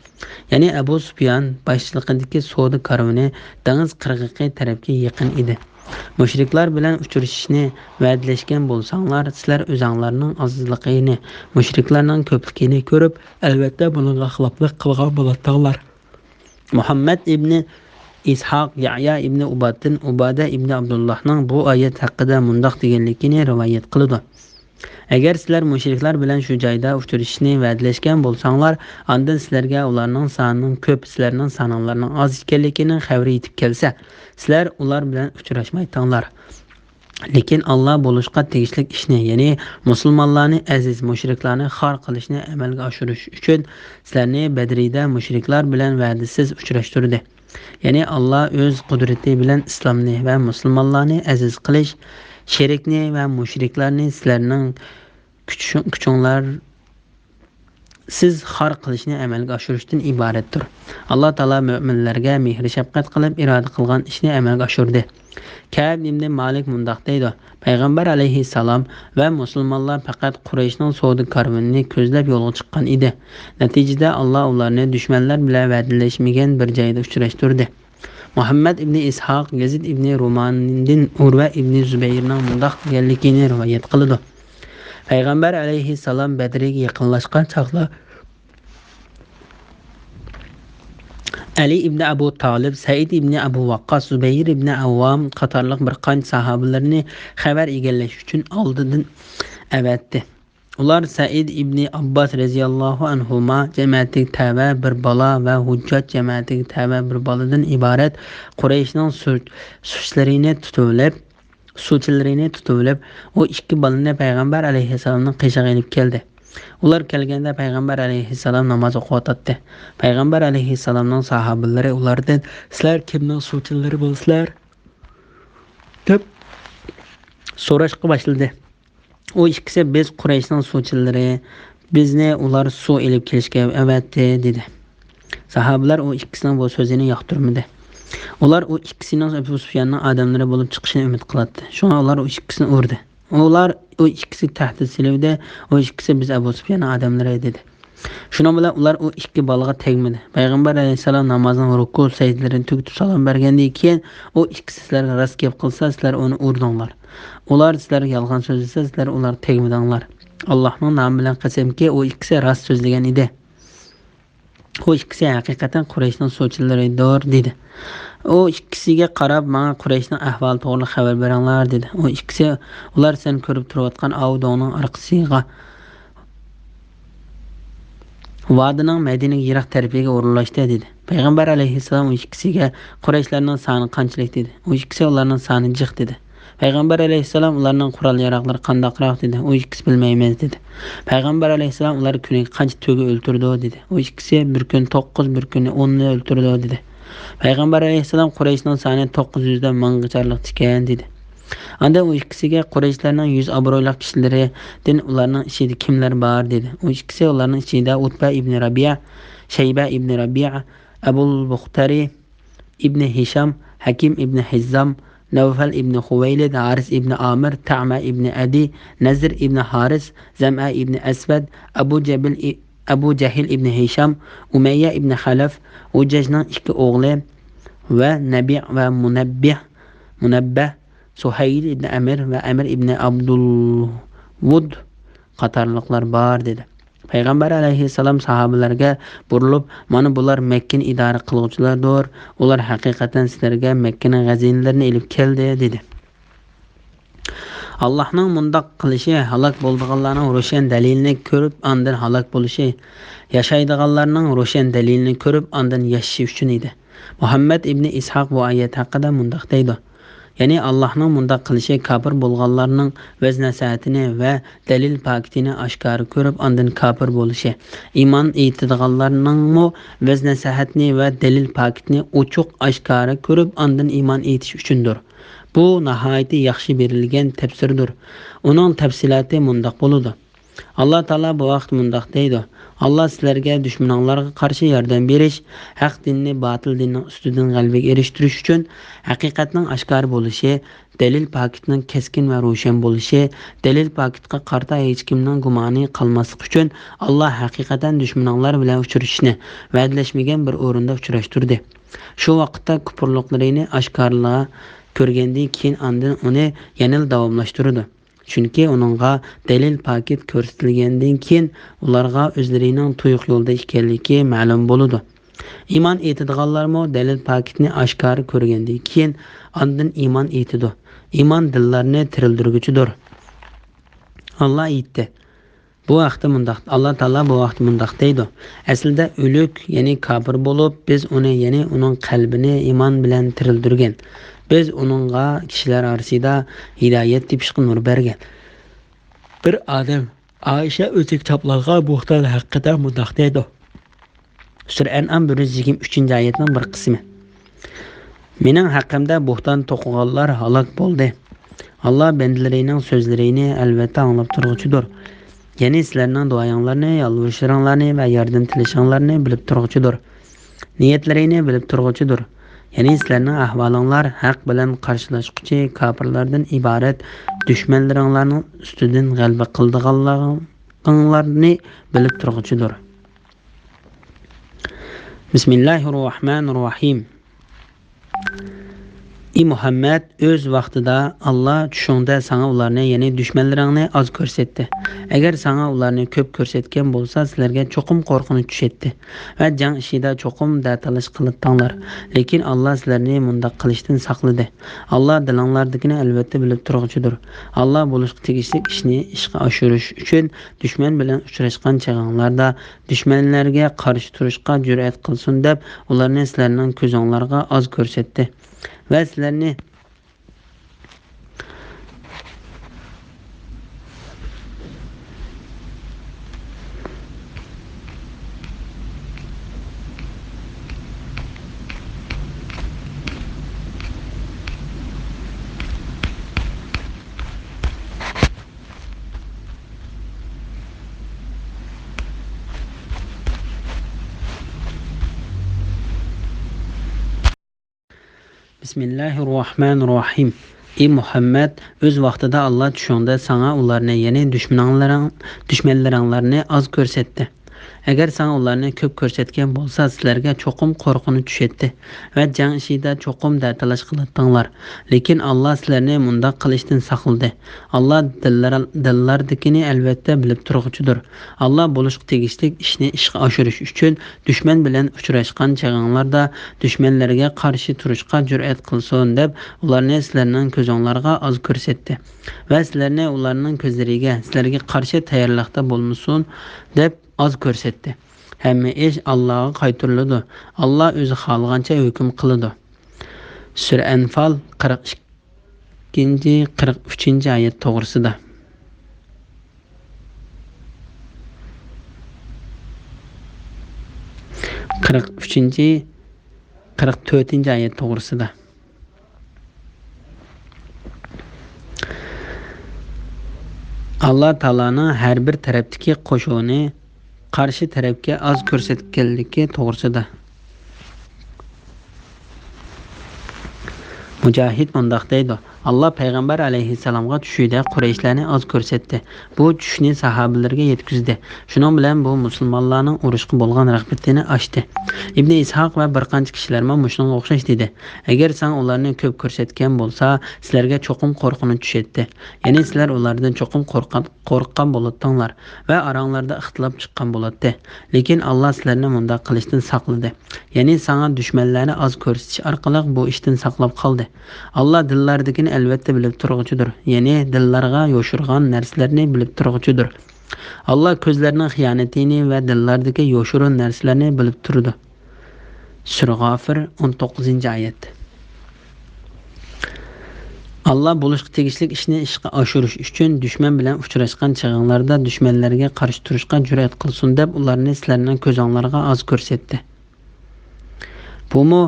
يەنى ئەبۇ سۇپيان باشچىلىقىدىكى سودا كارۋىنى دېڭىز قىرغىقى تەرەپكە يېقىن ئىدى. مۇشرىكلار بىلەن ئۇچرىشىشنى ۋەدىلەشكەن بولساڭلار، سىلەر ئۆزەڭلارنىڭ ئازلىقىنى، مۇشرىكلارنىڭ كۆپلۈكىنى كۆرۈپ، ئەلۋەتتە بۇنىڭغا خىلاپلىق قىلغان بولاتتىڭلار. مۇھەممەد ئىبنى ئىسھاق يەھيا ئىبنى ئۇبادتىن ئۇبادە ئىبنى ئابدۇللاھنىڭ بۇ ئايەت ھەققىدە مۇنداق دېگەنلىكىنى رىۋايەت قىلىدۇ: ئەگەر سىلەر مۇشرىكلار بىلەن شۇ جايدا ئۇچرىشىشنى ۋەدىلەشكەن بولساڭلار، ئاندىن سىلەرگە ئۇلارنىڭ سانىنىڭ كۆپ، سىلەرنىڭ سانىڭلارنىڭ ئاز ئىكەنلىكىنىڭ خەۋىرى يېتىپ كەلسە، سىلەر ئۇلار بىلەن ئۇچراشمايتتىڭلار. لېكىن ئاللا بولۇشقا تېگىشلىك ئىشنى، يەنى مۇسۇلمانلارنى ئەزىز، مۇشرىكلارنى خار قىلىشنى ئەمەلگە ئاشۇرۇش ئۈچۈن سىلەرنى بەدرىدە مۇشرىكلار بىلەن ۋەدىسىز ئۇچراشتۇردى. يەنى ئاللا ئۆز قۇدرىتى بىلەن ئىسلامنى ۋە مۇسۇلمانلارنى ئەزىز قىلىش، شېرىكنى ۋە مۇشرىكلارنى سىلەرنىڭ كۈچ-، كۈچۈڭلار سىز خار قىلىشنى ئەمەلگە ئاشۇرۇشتىن ئىبارەتتۇر. ئاللا تائالا مۆمىنلەرگە مېھرى شەپقەت قىلىپ، ئىرادە قىلغان ئىشنى ئەمەلگە ئاشۇردى. كەئب ئىبنى مالىك مۇنداق دەيدۇ: پەيغەمبەر ئەلەيھىسسالام ۋە مۇسۇلمانلار پەقەت قۇرەيشنىڭ سودا كارۋىنىنى كۆزلەپ يولغا چىققان ئىدى. نەتىجىدە، ئاللا ئۇلارنى دۈشمەنلەر بىلەن ۋەدىلەشمىگەن بىر جايدا ئۇچراشتۇردى. مۇھەممەد ئىبنى ئىسھاق يەزىد ئىبنى روماندىن ئۇرۋە ئىبنى زۇبەيرنىڭ مۇنداق دېگەنلىكىنى رىۋايەت قىلىدۇ: پەيغەمبەر ئەلەيھىسسالام بەدرىگە يېقىنلاشقان چاغدا، ئەلى ئىبنى ئەبۇ تالىب، سەئىد ئىبنى ئەبۇ ۋەققاس، زۇبەير ئىبنى ئەۋۋام قاتارلىق بىر قانچە ساھابىلىرىنى خەۋەر ئىگىلەش ئۈچۈن ئالدىدىن ئەۋەتتى. ئۇلار سەئىد ئىبنى ئابباس رەزىياللاھۇ ئەنھۇما جەمەتىگە تەۋە بىر بالا ۋە ھۇججاج جەمەتىگە تەۋە بىر بالىدىن ئىبارەت قۇرەيشنىڭ سۇ-، سۇچىلىرىنى تۇتۇۋېلىپ، سۇچىلىرىنى تۇتۇۋېلىپ، ئۇ ئىككى بالىنى پەيغەمبەر ئەلەيھىسسالامنىڭ قېشىغا ئېلىپ كەلدى. ئۇلار كەلگەندە پەيغەمبەر ئەلەيھىسسالام ناماز ئوقۇۋاتاتتى. پەيغەمبەر ئەلەيھىسسالامنىڭ ساھابىلىرى ئۇلاردىن: «سىلەر كىمنىڭ سۇچىلىرى بولىسىلەر؟» دەپ سوراشقا باشلىدى. ئۇ ئىككىسى: «بىز قۇرەيشنىڭ سۇچىلىرى، بىزنى ئۇلار سۇ ئېلىپ كېلىشكە ئەۋەتتى» دېدى. ساھابىلەر ئۇ ئىككىسىنىڭ بۇ سۆزىنى ياقتۇرمىدى. ئۇلار ئۇ ئىككىسىنىڭ ئەبۇ سۇفياننىڭ ئادەملىرى بولۇپ چىقىشىنى ئۈمىد قىلاتتى. شۇڭا ئۇلار ئۇ ئىككىسىنى ئۇردى. ئۇلار ئۇ ئىككىسىگە تەھدىت سېلىۋىدى، ئۇ ئىككىسى: «بىز ئەبۇ سۇفياننىڭ ئادەملىرى» دېدى. شۇنىڭ بىلەن ئۇلار ئۇ ئىككى بالىغا تەگمىدى. پەيغەمبەر ئەلەيھىسسالام نامازنىڭ رۇكۇ سەجدىلىرىنى تۈگىتىپ سالام بەرگەندىن كېيىن، ئۇ ئىككىسى: «سىلەرگە راست گەپ قىلسا، سىلەر ئۇنى ئۇردۇڭلار. ئۇلار سىلەرگە يالغان سۆزلىسە، سىلەر ئۇلارغا تەگمىدىڭلار. ئاللاھنىڭ نامى بىلەن قەسەمكى، ئۇ ئىككىسى راست سۆزلىگەن ئىدى. ئۇ ئىككىسى ھەقىقەتەن قۇرەيشنىڭ سۇچىلىرىدۇر» دېدى. ئۇ ئىككىسىگە قاراپ: «ماڭا قۇرەيشنىڭ ئەھۋالى توغرىلىق خەۋەر بېرىڭلار» دېدى. ئۇ ئىككىسى: «ئۇلار سەن كۆرۈپ تۇرۇۋاتقان ئاۋۇ دۆڭنىڭ ئارقىسىغا ۋادىنىڭ مەدىنىگە يىراق تەرىپىگە ئورۇنلاشتى» دېدى. پەيغەمبەر ئەلەيھىسسالام ئۇ ئىككىسىگە: «قۇرەيشلەرنىڭ سانى قانچىلىك؟» دېدى. ئۇ ئىككىسى: «ئۇلارنىڭ سانى جىق» دېدى. پەيغەمبەر ئەلەيھىسسالام ئۇلارنىڭ قورال-ياراغلىرى قانداقراق دېدى. ئۇ ئىككىسى بىلمەيمىز دېدى. پەيغەمبەر ئەلەيھىسسالام ئۇلار كۈنىگە قانچە تۆگە ئۆلتۈرىدۇ دېدى. ئۇ ئىككىسى بىر كۈنى توققۇز، بىر كۈنى ئوننى ئۆلتۈرىدۇ دېدى. پەيغەمبەر ئەلەيھىسسالام قۇرەيشنىڭ سانى توققۇز يۈزدىن مىڭغا چارلىق ئىكەن دېدى. ئاندىن ئۇ ئىككىسىگە قۇرەيشلەرنىڭ يۈز ئابرۇيلۇق كىشىلىرىدىن ئۇلارنىڭ ئىچىدە كىملەر بار دېدى. ئۇ ئىككىسى ئۇلارنىڭ ئىچىدە ئۇتبە ئىبنى رەبىئە، شەيبە ئىبنى رەبىئە، ئەبۇل بۇختەرى، ئىبنى ھىشام، ھەكىم ئىبنى ھىززام، نەۋفەل ئىبنى خۇۋەيلىد، ھارىس ئىبنى ئامىر، تەئمە ئىبنى ئەدى، نەزىر ئىبنى ھارىس، زەمئە ئىبنى ئەسۋەد، ئەبۇ جەبىل ئى-، ئەبۇ جەھىل ئىبنى ھىشام، ئۇمەييە ئىبنى خەلەف، ھۇجەجنىڭ ئىككى ئوغلى ۋە نەبىئ ۋە مۇنەببىھ، مۇنەببەھ، سۇھەيل ئىبنى ئەمىر ۋە ئەمىر ئىبنى ئابدۇلۋۇد قاتارلىقلار بار دېدى. پەيغەمبەر ئەلەيھىسسالام ساھابىلەرگە بۇرۇلۇپ، مانا بۇلار مەككىنى ئىدارە قىلغۇچىلاردۇر، ئۇلار ھەقىقەتەن سىلەرگە مەككىنىڭ غەزىنىلىرىنى ئېلىپ كەلدى دېدى. ئاللاھنىڭ مۇنداق قىلىشى ھالاك بولىدىغانلارنىڭ روشەن دەلىلىنى كۆرۈپ ئاندىن ھالاك بولۇشى، ياشايدىغانلارنىڭ روشەن دەلىلىنى كۆرۈپ ئاندىن ياشىشى ئۈچۈن ئىدى. مۇھەممەد ئىبنى ئىسھاق بۇ ئايەت ھەققىدە مۇنداق دەيدۇ، يەنى ئاللاھنىڭ مۇنداق قىلىشى كاپىر بولغانلارنىڭ ۋەز-نەسىھەتىنى ۋە دەلىل پاكىتىنى ئاشكارا كۆرۈپ ئاندىن كاپىر بولۇشى، ئىمان ئېيتىدىغانلارنىڭمۇ ۋەز-نەسىھەتنى ۋە دەلىل پاكىتىنى ئوچۇق ئاشكارا كۆرۈپ ئاندىن ئىمان ئېيتىشى ئۈچۈندۇر. بۇ ناھايىتى ياخشى بېرىلگەن تەپسىردۇر. ئۇنىڭ تەپسىلاتى مۇنداق بولىدۇ. ئاللا تائالا بۇ ھەقتە مۇنداق دەيدۇ، ئاللا سىلەرگە دۈشمىنىڭلارغا قارشى ياردەم بېرىش، ھەق دىننى باتىل دىننىڭ ئۈستىدىن غەلىبىگە ئېرىشتۈرۈش ئۈچۈن ھەقىقەتنىڭ ئاشكارا بولۇشى، دەلىل پاكىتنىڭ كەسكىن ۋە روشەن بولۇشى، دەلىل پاكىتقا قارىتا ھېچكىمنىڭ گۇمانى قالماسلىقى ئۈچۈن ئاللا ھەقىقەتەن دۈشمىنىڭلار بىلەن ئۇچرىشىشنى ۋەدىلەشمىگەن بىر ئورۇندا ئۇچراشتۇردى. شۇ ۋاقىتتا كۇپۇرلۇقلىرىنى ئاشكارىلىغا كۆرگەندىن كېيىن ئاندىن ئۇنى يەنىلا داۋاملاشتۇرىدۇ. چۈنكى ئۇنىڭغا دەلىل پاكىت كۆرسىتىلگەندىن كېيىن ئۇلارغا ئۆزلىرىنىڭ تۇيۇق يولدا ئىكەنلىكى مەلۇم بولىدۇ. ئىمان ئېيتىدىغانلارمۇ دەلىل پاكىتنى ئاشكارا كۆرگەندىن كېيىن ئاندىن ئىمان ئېيتىدۇ. ئىمان دىللارنى تىرىلدۈرگۈچىدۇر. ئاللا ئېيتتى، بۇ ھەقتە مۇنداق، ئاللا تائالا بۇ ھەقتە مۇنداق دەيدۇ، ئەسلىدە ئۆلۈك، يەنى كاپىر بولۇپ، بىز ئۇنى، يەنى ئۇنىڭ قەلبىنى ئىمان بىلەن تىرىلدۈرگەن. بىز ئۇنىڭغا كىشىلەر ئارىسىدا ھىدايەت تېپىشقا نۇر بەرگەن. بىر ئادەم ئائىشە ئۆزى كىتابلارغا بۇھتان ھەققىدە مۇنداق دەيدۇ. سۈرە ئەنئام بىر يۈز يىگىرمە ئۈچىنچى ئايەتنىڭ بىر قىسمى. مېنىڭ ھەققىمدە بۇھتان توقۇغانلار ھالاك بولدى. ئاللا بەندىلىرىنىڭ سۆزلىرىنى ئەلۋەتتە ئاڭلاپ تۇرغۇچىدۇر. يەنى سىلەرنىڭ دۇئايىڭلارنى، يالۋۇرۇشلىرىڭلارنى ۋە ياردەم تىلىشىڭلارنى بىلىپ تۇرغۇچىدۇر. نىيەتلىرىنى بىلىپ تۇرغۇچىدۇر. يەنى سىلەرنىڭ ئەھۋالىڭلار ھەق بىلەن قارشىلاشقۇچى كاپىرلاردىن ئىبارەت دۈشمەنلىرىڭلارنىڭ ئۈستىدىن غەلىبە قىلىدىغانلىقىڭلارنى بىلىپ تۇرغۇچىدۇر. بىسمىللاھىر راھمانىر راھىم. ئى مۇھەممەد، ئۆز ۋاقتىدا ئاللا چۈشۈڭدە ساڭا ئۇلارنى، يەنى دۈشمەنلىرىڭنى ئاز كۆرسەتتى. ئەگەر ساڭا ئۇلارنى كۆپ كۆرسەتكەن بولسا، سىلەرگە چوقۇم قورقۇنچ چۈشەتتى ۋە جەڭ ئىشىدا چوقۇم دەتالاش قىلاتتىڭلار. لېكىن ئاللا سىلەرنى مۇنداق قىلىشتىن ساقلىدى. ئاللا دىلىڭلاردىكىنى ئەلۋەتتە بىلىپ تۇرغۇچىدۇر. ئاللا بولۇشقا تېگىشلىك ئىشنى ئىشقا ئاشۇرۇش ئۈچۈن دۈشمەن بىلەن ئۇچراشقان چېغىڭلاردا، دۈشمەنلەرگە قارشى تۇرۇشقا جۈرئەت قىلسۇن دەپ، ئۇلارنى سىلەرنىڭ كۆزۈڭلارغا ئاز كۆرسەتتى ۋە سىلەرنى بىسمىللاھىر راھمانىر راھىم. ئى مۇھەممەد، ئۆز ۋاقتىدا ئاللا چۈشۈڭدە ساڭا ئۇلارنى، يەنى دۈشمىنىڭلىرىڭ-، دۈشمەنلىرىڭلارنى ئاز كۆرسەتتى. ئەگەر ساڭا ئۇلارنى كۆپ كۆرسەتكەن بولسا، سىلەرگە چوقۇم قورقۇنچ چۈشەتتى ۋە جەڭ ئىشىدا چوقۇم دەتالاش قىلاتتىڭلار. لېكىن ئاللا سىلەرنى مۇنداق قىلىشتىن ساقلىدى. ئاللا دىللار-، دىللاردىكىنى ئەلۋەتتە بىلىپ تۇرغۇچىدۇر. ئاللا بولۇشقا تېگىشلىك ئىشنى ئىشقا ئاشۇرۇش ئۈچۈن دۈشمەن بىلەن ئۇچراشقان چېغىڭلاردا دۈشمەنلەرگە قارشى تۇرۇشقا جۈرئەت قىلسۇن دەپ، ئۇلارنى سىلەرنىڭ كۆزۈڭلارغا ئاز كۆرسەتتى ۋە سىلەرنى ئۇلارنىڭ كۆزلىرىگە، سىلەرگە قارشى تەييارلىقتا بولمىسۇن دەپ ئاز كۆرسەتتى. ھەممە ئىش ئاللاغا قايتۇرۇلىدۇ. ئاللا ئۆزى خالىغانچە ھۆكۈم قىلىدۇ. سۈرە ئەنفال، قىرىق ئىككى. ئىككىنچى، قىرىق ئۈچىنچى ئايەت توغرىسىدا. قىرىق ئۈچىنچى، قىرىق تۆتىنچى ئايەت توغرىسىدا. ئاللا تائالانىڭ ھەر بىر تەرەپتىكى قوشۇنى قارشى تەرەپكە ئاز كۆرسەتكەنلىكى توغرىسىدا. مۇجاھىد مۇنداق دەيدۇ: ئاللا پەيغەمبەر ئەلەيھىسسالامغا چۈشىدە قۇرەيشلەرنى ئاز كۆرسەتتى. بۇ چۈشنى ساھابىلىرىگە يەتكۈزدى. شۇنىڭ بىلەن بۇ مۇسۇلمانلارنىڭ ئۇرۇشقا بولغان رىغبىتىنى ئاشتى. ئىبنى ئىسھاق ۋە بىر قانچە كىشىلەرمۇ مۇشۇنىڭغا ئوخشاش دېدى: ئەگەر ساڭا ئۇلارنى كۆپ كۆرسەتكەن بولسا، سىلەرگە چوقۇم قورقۇنچ چۈشەتتى. يەنى سىلەر ئۇلاردىن چوقۇم قورققان، قورققان بولاتتىڭلار ۋە ئاراڭلاردا ئىختىلاپ چىققان بولاتتى. لېكىن ئاللا سىلەرنى مۇنداق قىلىشتىن ساقلىدى. يەنى ساڭا دۈشمەنلەرنى ئاز كۆرسىتىش ئارقىلىق بۇ ئىشتىن ساقلاپ قالدى. ئاللا دىللاردىكىنى ئەلۋەتتە بىلىپ تۇرغۇچىدۇر. يەنى دىللارغا يوشۇرغان نەرسىلەرنى بىلىپ تۇرغۇچىدۇر. ئاللا كۆزلەرنىڭ خىيانىتىنى ۋە دىللاردىكى يوشۇرۇن نەرسىلەرنى بىلىپ تۇرىدۇ. سۈرە غافىر، ئون توققۇزىنچى ئايەت. ئاللا بولۇشقا تېگىشلىك ئىشنى ئىشقا ئاشۇرۇش ئۈچۈن دۈشمەن بىلەن ئۇچراشقان چېغىڭلاردا دۈشمەنلەرگە قارشى تۇرۇشقا جۈرئەت قىلسۇن دەپ ئۇلارنى سىلەرنىڭ كۆزۈڭلارغا ئاز كۆرسەتتى. بۇمۇ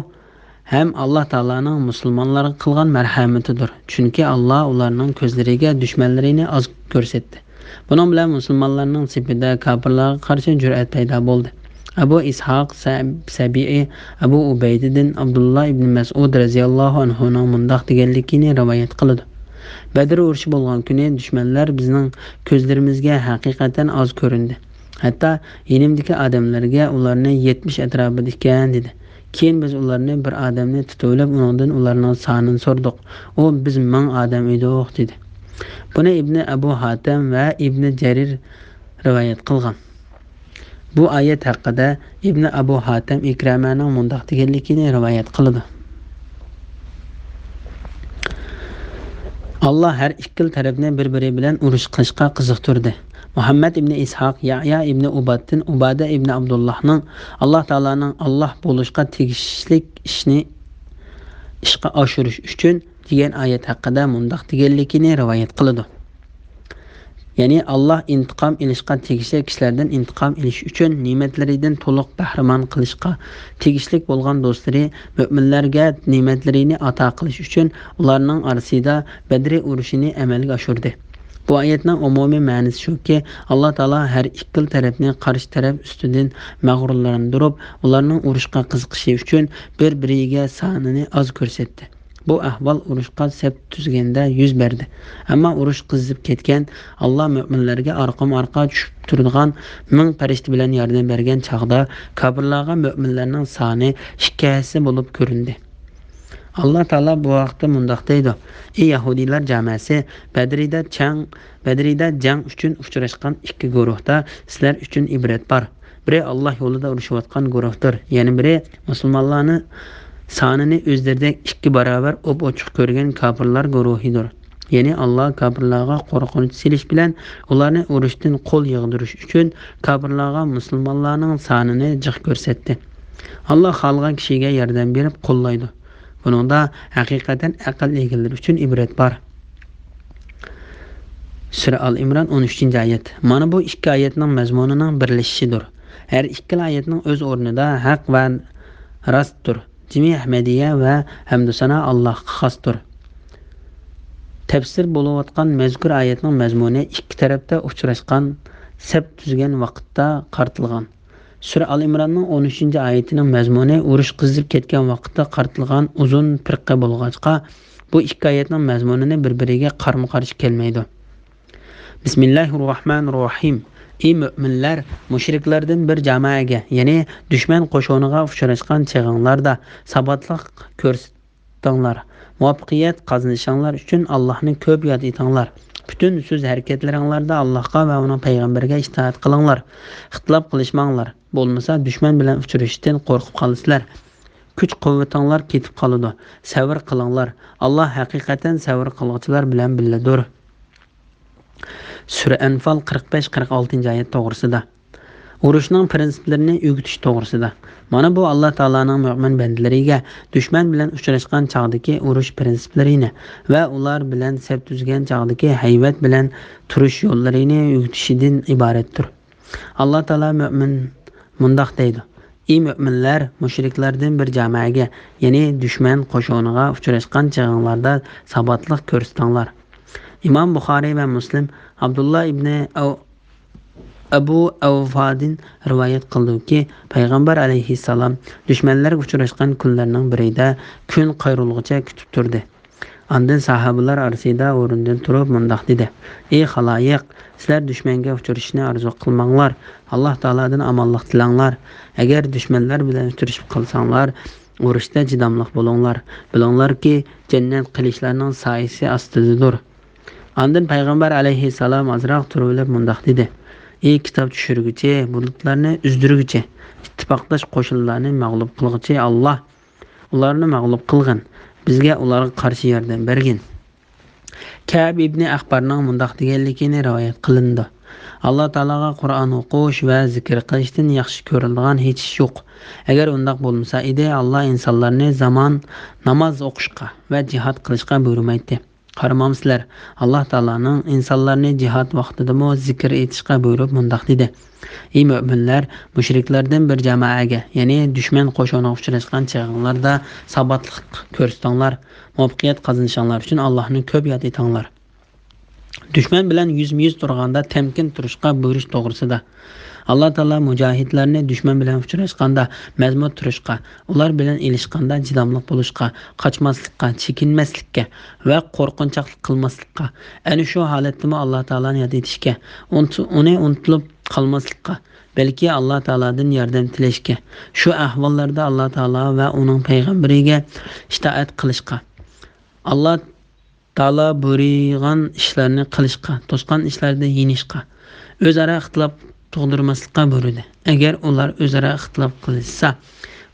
ھەم ئاللا تائالانىڭ مۇسۇلمانلارغا قىلغان مەرھەمىتىدۇر. چۈنكى ئاللا ئۇلارنىڭ كۆزلىرىگە دۈشمەنلىرىنى ئاز كۆرسەتتى. بۇنىڭ بىلەن مۇسۇلمانلارنىڭ سېپىدە كاپىرلارغا قارشى جۈرئەت پەيدا بولدى. ئەبۇ ئىسھاق سە-، سەبىئى ئەبۇ ئۇبەيدىدىن ئابدۇللا ئىبنى مەسئۇد رەزىياللاھۇ ئەنھۇنىڭ مۇنداق دېگەنلىكىنى رىۋايەت قىلىدۇ: بەدر ئۇرۇشى بولغان كۈنى دۈشمەنلەر بىزنىڭ كۆزلىرىمىزگە ھەقىقەتەن ئاز كۆرۈندى. ھەتتا يېنىمدىكى ئادەملەرگە ئۇلارنى يەتمىش ئەتراپىدا ئىكەن، دېدى. كېيىن بىز ئۇلارنى بىر ئادەمنى تۇتۇۋېلىپ، ئۇنىڭدىن ئۇلارنىڭ سانىنى سورىدۇق. ئۇ، بىز مىڭ ئادەم ئىدۇق، دېدى. بۇنى ئىبنى ئەبۇ ھاتەم ۋە ئىبنى جەرىر رىۋايەت قىلغان. بۇ ئايەت ھەققىدە ئىبنى ئەبۇ ھاتەم ئىكرەمەنىڭ مۇنداق دېگەنلىكىنى رىۋايەت قىلىدۇ: ئاللا ھەر ئىككىلا تەرەپنى بىر-بىرى بىلەن ئۇرۇش قىلىشقا قىزىقتۇردى. مۇھەممەد ئىبنى ئىسھاق، يەھيا ئىبنى ئۇبادتىن ئۇبادە ئىبنى ئابدۇللاھنىڭ ئاللا تائالانىڭ ئاللا بولۇشقا تېگىشلىك ئىشنى ئىشقا ئاشۇرۇش ئۈچۈن دېگەن ئايەت ھەققىدە مۇنداق دېگەنلىكىنى رىۋايەت قىلىدۇ: يەنى ئاللا ئىنتىقام ئېلىشقا تېگىشلىك كىشىلەردىن ئىنتىقام ئېلىش ئۈچۈن نېمەتلىرىدىن تولۇق بەھرىمەن قىلىشقا تېگىشلىك بولغان دوستلىرى مۆمىنلەرگە نېمەتلىرىنى ئاتا قىلىش ئۈچۈن ئۇلارنىڭ ئارىسىدا بەدرى ئۇرۇشىنى ئەمەلگە ئاشۇردى. بۇ ئايەتنىڭ ئومۇمىي مەنىسى شۇكى، ئاللا تائالا ھەر ئىككىلا تەرەپنى قارشى تەرەپ ئۈستىدىن مەغرۇرلاندۇرۇپ، ئۇلارنىڭ ئۇرۇشقا قىزىقىشى ئۈچۈن بىر-بىرىگە سانىنى ئاز كۆرسەتتى. بۇ ئەھۋال ئۇرۇشقا سەپ تۈزگەندە يۈز بەردى. ئەمما ئۇرۇش قىزىپ كەتكەن، ئاللا مۆمىنلەرگە ئارقىمۇ ئارقا چۈشۈپ تۇرىدىغان مىڭ پەرىشتە بىلەن ياردەم بەرگەن چاغدا، كاپىرلارغا مۆمىنلەرنىڭ سانى ئىككى ھەسسە بولۇپ كۆرۈندى. ئاللا تائالا بۇ ھەقتە مۇنداق دەيدۇ: ئى يەھۇدىيلار جامەسى، بەدرىدە چەڭ، بەدرىدە جەڭ ئۈچۈن ئۇچراشقان ئىككى گۇرۇھتا سىلەر ئۈچۈن ئىبرەت بار. بىرى ئاللا يولىدا ئۇرۇشۇۋاتقان گۇرۇھتۇر، يەنە بىرى مۇسۇلمانلارنى سانىنى ئۆزلىرىدەك ئىككى باراۋەر ئوپئوچۇق كۆرگەن كاپىرلار گۇرۇھىدۇر. يەنى ئاللا كاپىرلارغا قورقۇنچ سېلىش بىلەن ئۇلارنى ئۇرۇشتىن قول يىغدۇرۇش ئۈچۈن كاپىرلارغا مۇسۇلمانلارنىڭ سانىنى جىق كۆرسەتتى. ئاللا خالىغان كىشىگە ياردەم بېرىپ قوللايدۇ. بۇنىڭدا ھەقىقەتەن ئەقىل ئىگىلىرى ئۈچۈن ئىبرەت بار. سۈرە ئال ئىمران، ئون ئۈچىنچى ئايەت. مانا بۇ ئىككى ئايەتنىڭ مەزمۇنىنىڭ بىرلىشىشىدۇر. ھەر ئىككىلا ئايەتنىڭ ئۆز ئورنىدا ھەق ۋە راستتۇر. جىمى ئەھمەدىيە ۋە ھەمدۇسانا ئاللاھقا خاستۇر. تەپسىر بولۇۋاتقان مەزكۇر ئايەتنىڭ مەزمۇنى ئىككى تەرەپتە ئۇچراشقان سەپ تۈزگەن ۋاقىتتا قارىتىلغان. سۈرە ئال ئىمراننىڭ ئون ئۈچىنچى ئايىتىنىڭ مەزمۇنى ئۇرۇش قىزىپ كەتكەن ۋاقىتتا قارىتىلغان ئۇزۇن پىرقە بولغاچقا، بۇ ئىككى ئايەتنىڭ مەزمۇنىنى بىر-بىرىگە قارىمۇقارشى كەلمەيدۇ. بىسمىللاھىررەھمانىررەھىم. ئى مۆمىنلەر، مۇشرىكلاردىن بىر جامائەگە، يەنى دۈشمەن قوشۇنىغا ئۇچراشقان چېغىڭلاردا ساباتلىق كۆرسىتىڭلار. مۇۋەپپەقىيەت قازىنىشىڭلار ئۈچۈن ئاللاھنى كۆپ ياد ئېتىڭلار. پۈتۈن سۆز ھەرىكەتلىرىڭلاردا ئاللاھقا ۋە ئۇنىڭ پەيغەمبىرىگە ئىتائەت قىلىڭلار. ئىختىلاپ قىلىشماڭلار. بولمىسا دۈشمەن بىلەن ئۇچرىشىشتىن قورقۇپ قالىسىلەر. كۈچ-قۇۋۋىتىڭلار كېتىپ قالىدۇ. سەۋر قىلىڭلار. ئاللاھ ھەقىقەتەن سەۋر قىلغۇچىلار بىلەن بىللىدۇر. سۈرە ئەنفال، قىرىق بەش، قىرىق ئالتىنچى ئايەت توغرىسىدا. ئۇرۇشنىڭ پىرىنسىپلىرىنى ئۆگىتىش توغرىسىدا. مانا بۇ ئاللا تائالانىڭ مۆمىن بەندىلىرىگە دۈشمەن بىلەن ئۇچراشقان چاغدىكى ئۇرۇش پىرىنسىپلىرىنى ۋە ئۇلار بىلەن سەپ تۈزگەن چاغدىكى ھەيۋەت بىلەن تۇرۇش يوللىرىنى ئۆگىتىشىدىن ئىبارەتتۇر. ئاللا تائالا مۆمىن مۇنداق دەيدۇ: «ئى مۆمىنلەر، مۇشرىكلاردىن بىر جامائەگە، يەنى دۈشمەن قوشۇنىغا ئۇچراشقان چېغىڭلاردا ساباتلىق كۆرسىتىڭلار.» ئىمام بۇخارىي ۋە مۇسلىم ئابدۇللا ئىبنى ئەۋ-، ئەبۇ ئەۋفادىن رىۋايەت قىلدىكى، پەيغەمبەر ئەلەيھىسسالام دۈشمەنلەرگە ئۇچراشقان كۈنلەرنىڭ بىرىدە كۈن قايرۇلغۇچە كۈتۈپ تۇردى. ئاندىن ساھابىلار ئارىسىدا ئورنىدىن تۇرۇپ مۇنداق دېدى: «ئى خالايىق، سىلەر دۈشمەنگە ئۇچرىشىشنى ئارزۇ قىلماڭلار، ئاللا تائالادىن ئامانلىق تىلەڭلار. ئەگەر دۈشمەنلەر بىلەن ئۇچرىشىپ قالساڭلار، ئۇرۇشتا چىداملىق بولۇڭلار. بىلىڭلاركى، جەننەت قىلىچلارنىڭ سايىسى ئاستىدىدۇر.» ئاندىن پەيغەمبەر ئەلەيھىسسالام ئازراق تۇرۇۋېلىپ مۇنداق دېدى: «ئى كىتاب چۈشۈرگۈچى، بۇلۇتلارنى ئۈزدۈرگۈچى، ئىتتىپاقداش قوشۇنلارنى مەغلۇپ قىلغۇچى ئاللا، ئۇلارنى مەغلۇپ قىلغىن، بىزگە ئۇلارغا قارشى ياردەم بەرگىن.» كەئب ئىبنى ئەخبارنىڭ مۇنداق دېگەنلىكىنى رىۋايەت قىلىنىدۇ: «ئاللا تائالاغا قۇرئان ئوقۇش ۋە زىكىر قىلىشتىن ياخشى كۆرۈلىدىغان ھېچ ئىش يوق. ئەگەر ئۇنداق بولمىسا ئىدى، ئاللا ئىنسانلارنى زامان ناماز ئوقۇشقا ۋە جىھاد قىلىشقا بۇيرۇمايتتى. قارىمامسىلەر، ئاللا تائالانىڭ ئىنسانلارنى جىھاد ۋاقتىدىمۇ زىكىر ئېيتىشقا بۇيرۇپ مۇنداق دېدى: ئى مۆمىنلەر، مۇشرىكلاردىن بىر جامائەگە، يەنى دۈشمەن قوشۇنىغا ئۇچراشقان چېغىڭلاردا ساباتلىق كۆرسىتىڭلار، مۇۋەپپەقىيەت قازىنىشىڭلار ئۈچۈن ئاللانى كۆپ ياد ئېتىڭلار.» دۈشمەن بىلەن يۈزمۇ يۈز تۇرغاندا تەمكىن تۇرۇشقا بۇيرۇش توغرىسىدا. ئاللا تائالا مۇجاھىدلارنى دۈشمەن بىلەن ئۇچراشقاندا مەزمۇت تۇرۇشقا، ئۇلار بىلەن ئېلىشقاندا چىداملىق بولۇشقا، قاچماسلىققا، چېكىنمەسلىككە ۋە قورقۇنچاقلىق قىلماسلىققا، ئەنە شۇ ھالەتتىمۇ ئاللا تائالانى ياد ئېتىشكە، ئۇنت-، ئۇنى ئۇنتۇلۇپ قالماسلىققا، بەلكى ئاللا تائالادىن ياردەم تىلەشكە، شۇ ئەھۋاللاردا ئاللا تائالا ۋە ئۇنىڭ پەيغەمبىرىگە ئىتائەت قىلىشقا، ئاللا تائالا بۇيرۇغان ئىشلارنى قىلىشقا، توسقان ئىشلاردا يېنىشقا، ئۆزئارا ئىختىلاپ تۇغدۇرماسلىققا بۇيرۇدى. ئەگەر ئۇلار ئۆزئارا ئىختىلاپ قىلىشسا،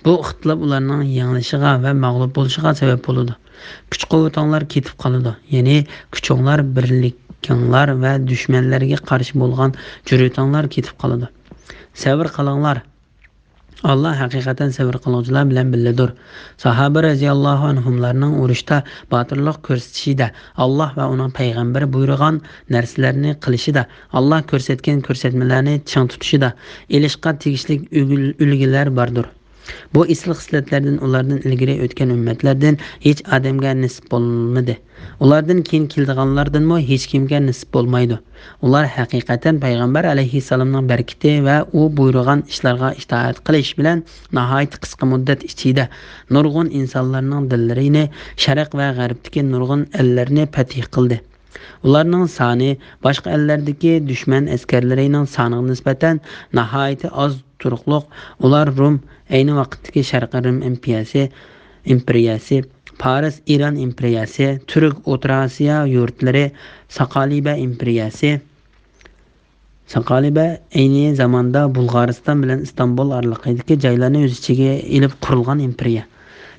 بۇ ئىختىلاپ ئۇلارنىڭ يېڭىلىشىغا ۋە مەغلۇپ بولۇشىغا سەۋەب بولىدۇ. كۈچ-قۇۋۋىتىڭلار كېتىپ قالىدۇ، يەنى كۈچۈڭلار، بىرلىكىڭلار ۋە دۈشمەنلەرگە قارشى بولغان جۈرئىتىڭلار كېتىپ قالىدۇ. سەۋر قىلىڭلار. ئاللا ھەقىقەتەن سەۋر قىلغۇچىلار بىلەن بىللىدۇر. ساھابە رەزىياللاھۇ ئەنھۇملارنىڭ ئۇرۇشتا باتۇرلۇق كۆرسىتىشىدە، ئاللا ۋە ئۇنىڭ پەيغەمبىرى بۇيرۇغان نەرسىلەرنى قىلىشىدا، ئاللا كۆرسەتكەن كۆرسەتمىلەرنى چىڭ تۇتۇشىدا ئېلىشقا تېگىشلىك ئۈگۈل-، ئۈلگىلەر باردۇر. بۇ ئېسىل خىسلەتلەردىن ئۇلاردىن ئىلگىرى ئۆتكەن ئۈممەتلەردىن ھېچ ئادەمگە نېسىپ بولمىدى. ئۇلاردىن كېيىن كېلىدىغانلاردىنمۇ ھېچكىمگە نېسىپ بولمايدۇ. ئۇلار ھەقىقەتەن پەيغەمبەر ئەلەيھىسسالامنىڭ بەرىكىتى ۋە ئۇ بۇيرۇغان ئىشلارغا ئىتائەت قىلىش بىلەن ناھايىتى قىسقا مۇددەت ئىچىدە نۇرغۇن ئىنسانلارنىڭ دىللىرىنى، شەرق ۋە غەربتىكى نۇرغۇن ئەللەرنى پەتھى قىلدى. ئۇلارنىڭ سانى باشقا ئەللەردىكى دۈشمەن ئەسكەرلىرىنىڭ سانىغا نىسبەتەن ناھايىتى ئاز تۇرۇقلۇق. ئۇلار رۇم، ئەينى ۋاقىتتىكى شەرقىي رىم ئىمپېرىيەسى، ئىمپېرىيەسى، پارس، ئىران ئىمپېرىيەسى، تۈرك، ئوتتۇرا ئاسىيا يۇرتلىرى، ساقالىبە ئىمپېرىيەسى. ساقالىبە ئەينى زاماندا بۇلغارىستان بىلەن ئىستانبۇل ئارىلىقىدىكى جايلارنى ئۆز ئىچىگە ئېلىپ قۇرۇلغان ئىمپېرىيە.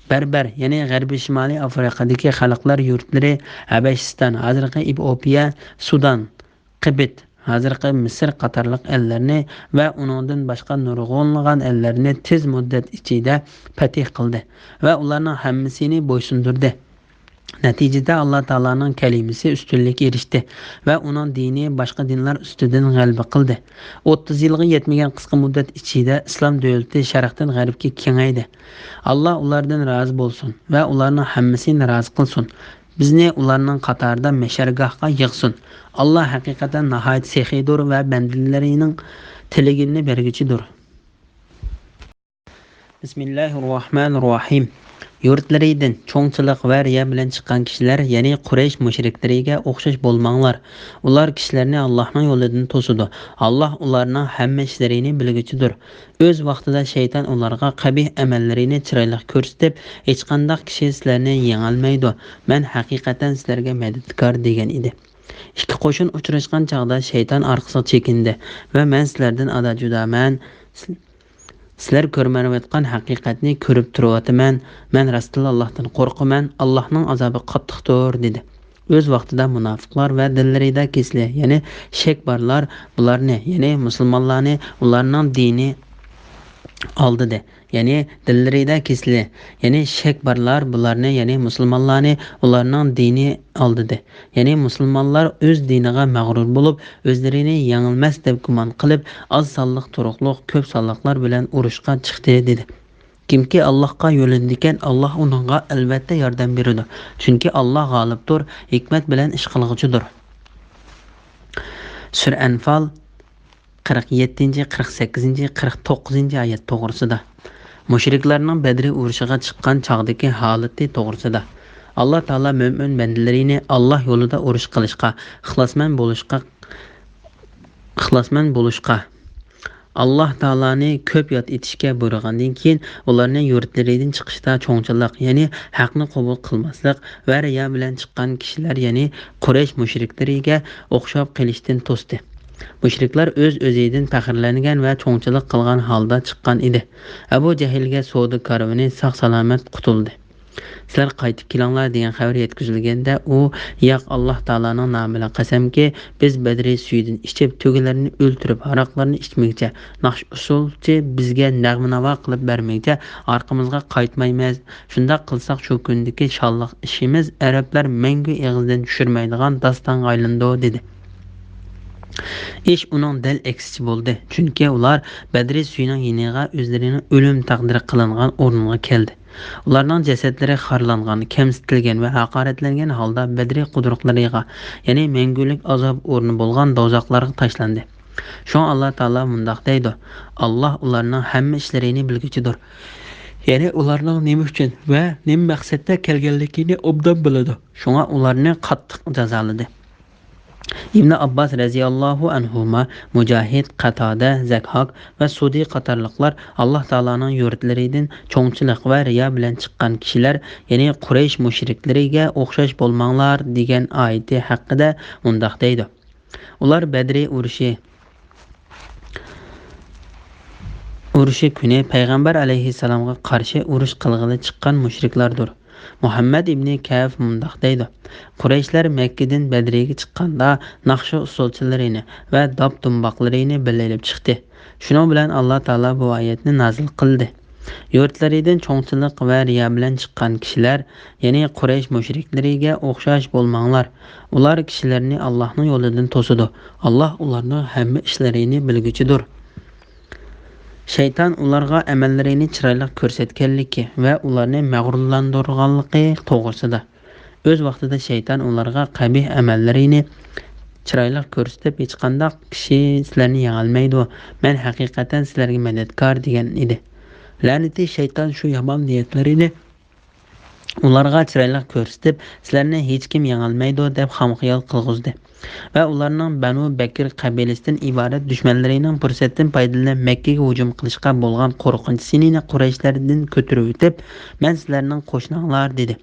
بەربەر، يەنى غەربىي شىمالىي ئافرىقىدىكى خەلقلەر يۇرتلىرى، ھەبەشىستان، ھازىرقى ئېپىئوپىيە، سۇدان، قىبىت، ھازىرقى مىسىر قاتارلىق ئەللەرنى ۋە ئۇنىڭدىن باشقا نۇرغۇنلىغان ئەللەرنى تېز مۇددەت ئىچىدە پەتھى قىلدى ۋە ئۇلارنىڭ ھەممىسىنى بويسۇندۇردى. نەتىجىدە ئاللا تائالانىڭ كەلىمىسى ئۈستۈنلۈككە ئېرىشتى ۋە ئۇنىڭ دىنى باشقا دىنلار ئۈستىدىن غەلىبە قىلدى. ئوتتۇز يىلغا يەتمىگەن قىسقا مۇددەت ئىچىدە ئىسلام دۆلىتى شەرقتىن غەربكە كېڭەيدى. ئاللا ئۇلاردىن رازى بولسۇن ۋە ئۇلارنىڭ ھەممىسىنى رازى قىلسۇن. بىزنى ئۇلارنىڭ قاتارىدا مەھشەرگاھقا يىغسۇن. ئاللا ھەقىقەتەن ناھايىتى سېخىيدۇر ۋە بەندىلىرىنىڭ تىلىگىنىنى بەرگۈچىدۇر. بىسمىللاھىررەھمانىررەھىم. يۇرتلىرىدىن چوڭچىلىق ۋە رىيا بىلەن چىققان كىشىلەر، يەنى قۇرەيش مۇشرىكلىرىگە ئوخشاش بولماڭلار. ئۇلار كىشىلەرنى ئاللاھنىڭ يولىدىن توسىدۇ. ئاللاھ ئۇلارنىڭ ھەممە ئىشلىرىنى بىلگۈچىدۇر. ئۆز ۋاقتىدا شەيتان ئۇلارغا قەبىھ ئەمەللىرىنى چىرايلىق كۆرسىتىپ، ھېچقانداق كىشى سىلەرنى يېڭەلمەيدۇ. مەن ھەقىقەتەن سىلەرگە مەدەتكار دېگەن ئىدى. ئىككى قوشۇن ئۇچراشقان چاغدا شەيتان ئارقىسىغا چېكىندى ۋە مەن سىلەردىن ئادا جۇدامەن. سىلەر كۆرمەيۋاتقان ھەقىقەتنى كۆرۈپ تۇرۇۋاتىمەن. مەن راستتىنلا ئاللاھتىن قورقىمەن. ئاللاھنىڭ ئازابى قاتتىقتۇر، دېدى. ئۆز ۋاقتىدا مۇناپىقلار ۋە دىللىرىدا كېسىلى، يەنى شەك بارلار بۇلارنى، يەنى مۇسۇلمانلارنى ئۇلارنىڭ دىنى ئالدىدى. يەنى دىللىرىدا كېسىلى، يەنى شەك بارلار بۇلارنى، يەنى مۇسۇلمانلارنى ئۇلارنىڭ دىنى ئالدىدى. يەنى مۇسۇلمانلار ئۆز دىنىغا مەغرۇر بولۇپ، ئۆزلىرىنى يېڭىلمەس دەپ گۇمان قىلىپ، ئاز سانلىق تۇرۇقلۇق كۆپ سانلىقلار بىلەن ئۇرۇشقا چىقتى، دېدى. كىمكى ئاللاھقا يۆلىنىدىكەن، ئاللاھ ئۇنىڭغا ئەلۋەتتە ياردەم بېرىدۇ. چۈنكى ئاللاھ غالىبتۇر، ھېكمەت بىلەن ئىش قىلغۇچىدۇر. سۈرە ئەنفال، قىرىق يەتتىنچى، قىرىق سەككىزىنچى، قىرىق توققۇزىنچى ئايەت توغرىسىدا. مۇشرىكلارنىڭ بەدرى ئۇرۇشىغا چىققان چاغدىكى ھالىتى توغرىسىدا. ئاللاھ تائالا مۆمىن بەندىلىرىنى ئاللاھ يولىدا ئۇرۇش قىلىشقا، ئىخلاسمەن بولۇشقا، ئىخلاسمەن بولۇشقا، ئاللاھ تائالانى كۆپ ياد ئېتىشكە بۇيرۇغاندىن كېيىن، ئۇلارنى يۇرتلىرىدىن چىقىشتا چوڭچىلىق، يەنى ھەقنى قوبۇل قىلماسلىق ۋە رىيا بىلەن چىققان كىشىلەر، يەنى قۇرەيش مۇشرىكلىرىگە ئوخشاپ قېلىشتىن توستى. مۇشرىكلار ئۆز-ئۆزىدىن پەخىرلەنگەن ۋە چوڭچىلىق قىلغان ھالدا چىققان ئىدى. ئەبۇ جەھىلگە سودا كارۋىنى ساق-سالامەت قۇتۇلدى. سىلەر قايتىپ كېلىڭلار دېگەن خەۋەر يەتكۈزۈلگەندە، ئۇ، ياق، ئاللاھ تائالانىڭ نامى بىلەن قەسەمكى، بىز بەدرى سۈيىدىن ئىچىپ، تۆگىلەرنى ئۆلتۈرۈپ، ھاراقلارنى ئىچمىگىچە، ناخشا-ئۇسسۇلچى بىزگە نەغمە-ناۋا قىلىپ بەرمىگىچە ئارقىمىزغا قايتمايمىز. شۇنداق قىلساق، شۇ كۈندىكى شانلىق ئىشىمىز ئەرەبلەر مەڭگۈ ئېغىزدىن چۈشۈرمەيدىغان داستانغا ئايلىنىدۇ، دېدى. ئىش ئۇنىڭ دەل ئەكسىچە بولدى، چۈنكى ئۇلار بەدرى سۈيىنىڭ يېنىغا ئۆزلىرىنىڭ ئۆلۈم تەقدىرى قىلىنغان ئورۇنغا كەلدى. ئۇلارنىڭ جەسەتلىرى خارلانغان، كەمسىتىلگەن ۋە ھاقارەتلەنگەن ھالدا بەدرى قۇدۇقلىرىغا، يەنى مەڭگۈلۈك ئازاب ئورنى بولغان دوزاخلارغا تاشلاندى. شۇڭا ئاللا تائالا مۇنداق دەيدۇ: «ئاللا ئۇلارنىڭ ھەممە ئىشلىرىنى بىلگۈچىدۇر.» يەنى ئۇلارنىڭ نېمە ئۈچۈن ۋە نېمە مەقسەتتە كەلگەنلىكىنى ئوبدان بىلىدۇ. شۇڭا ئۇلارنى قاتتىق جازالىدى. ئىبنى ئابباس رەزىياللاھۇ ئەنھۇما، مۇجاھىد، قاتادە، زەھھاك ۋە سۇدى قاتارلىقلار ئاللا تائالانىڭ يۇرتلىرىدىن چوڭچىلىق ۋە رىيا بىلەن چىققان كىشىلەر، يەنى قۇرەيش مۇشرىكلىرىگە ئوخشاش بولماڭلار دېگەن ئايىتى ھەققىدە مۇنداق دەيدۇ: ئۇلار بەدرى ئۇرۇشى، ئۇرۇشى كۈنى پەيغەمبەر ئەلەيھىسسالامغا قارشى ئۇرۇش قىلغىلى چىققان مۇشرىكلاردۇر. مۇھەممەد ئىبنى كەئب مۇنداق دەيدۇ: قۇرەيشلەر مەككىدىن بەدرىگە چىققاندا، ناخشا ئۇسسۇلچىلىرىنى ۋە داپ-دۇمباقلىرىنى بىللە ئېلىپ چىقتى. شۇنىڭ بىلەن ئاللا تائالا بۇ ئايەتنى نازىل قىلدى: يۇرتلىرىدىن چوڭچىلىق ۋە رىيا بىلەن چىققان كىشىلەر، يەنى قۇرەيش مۇشرىكلىرىگە ئوخشاش بولماڭلار. ئۇلار كىشىلەرنى ئاللاھنىڭ يولىدىن توسىدۇ. ئاللا ئۇلارنىڭ ھەممە ئىشلىرىنى بىلگۈچىدۇر. شەيتان ئۇلارغا ئەمەللىرىنى چىرايلىق كۆرسەتكەنلىكى ۋە ئۇلارنى مەغرۇرلاندۇرغانلىقى توغرىسىدا. ئۆز ۋاقتىدا شەيتان ئۇلارغا قەبىھ ئەمەللىرىنى چىرايلىق كۆرسىتىپ، «ھېچقانداق كىشى سىلەرنى يېڭەلمەيدۇ، مەن ھەقىقەتەن سىلەرگە مەدەتكار» دېگەن ئىدى. لەنىتى شەيتان شۇ يامان نىيەتلىرىنى ئۇلارغا چىرايلىق كۆرسىتىپ، «سىلەرنى ھېچكىم يېڭەلمەيدۇ» دەپ خام خىيال قىلغۇزدى ۋە ئۇلارنىڭ بەنۇ بەكىر قەبىلىسىدىن ئىبارەت دۈشمەنلىرىنىڭ پۇرسەتتىن پايدىلىنىپ مەككىگە ھۇجۇم قىلىشقا بولغان قورقۇنچ سىنىنى قۇرەيشلەردىن كۆتۈرۈۋېتىپ، «مەن سىلەرنىڭ قوشناڭلار» دېدى.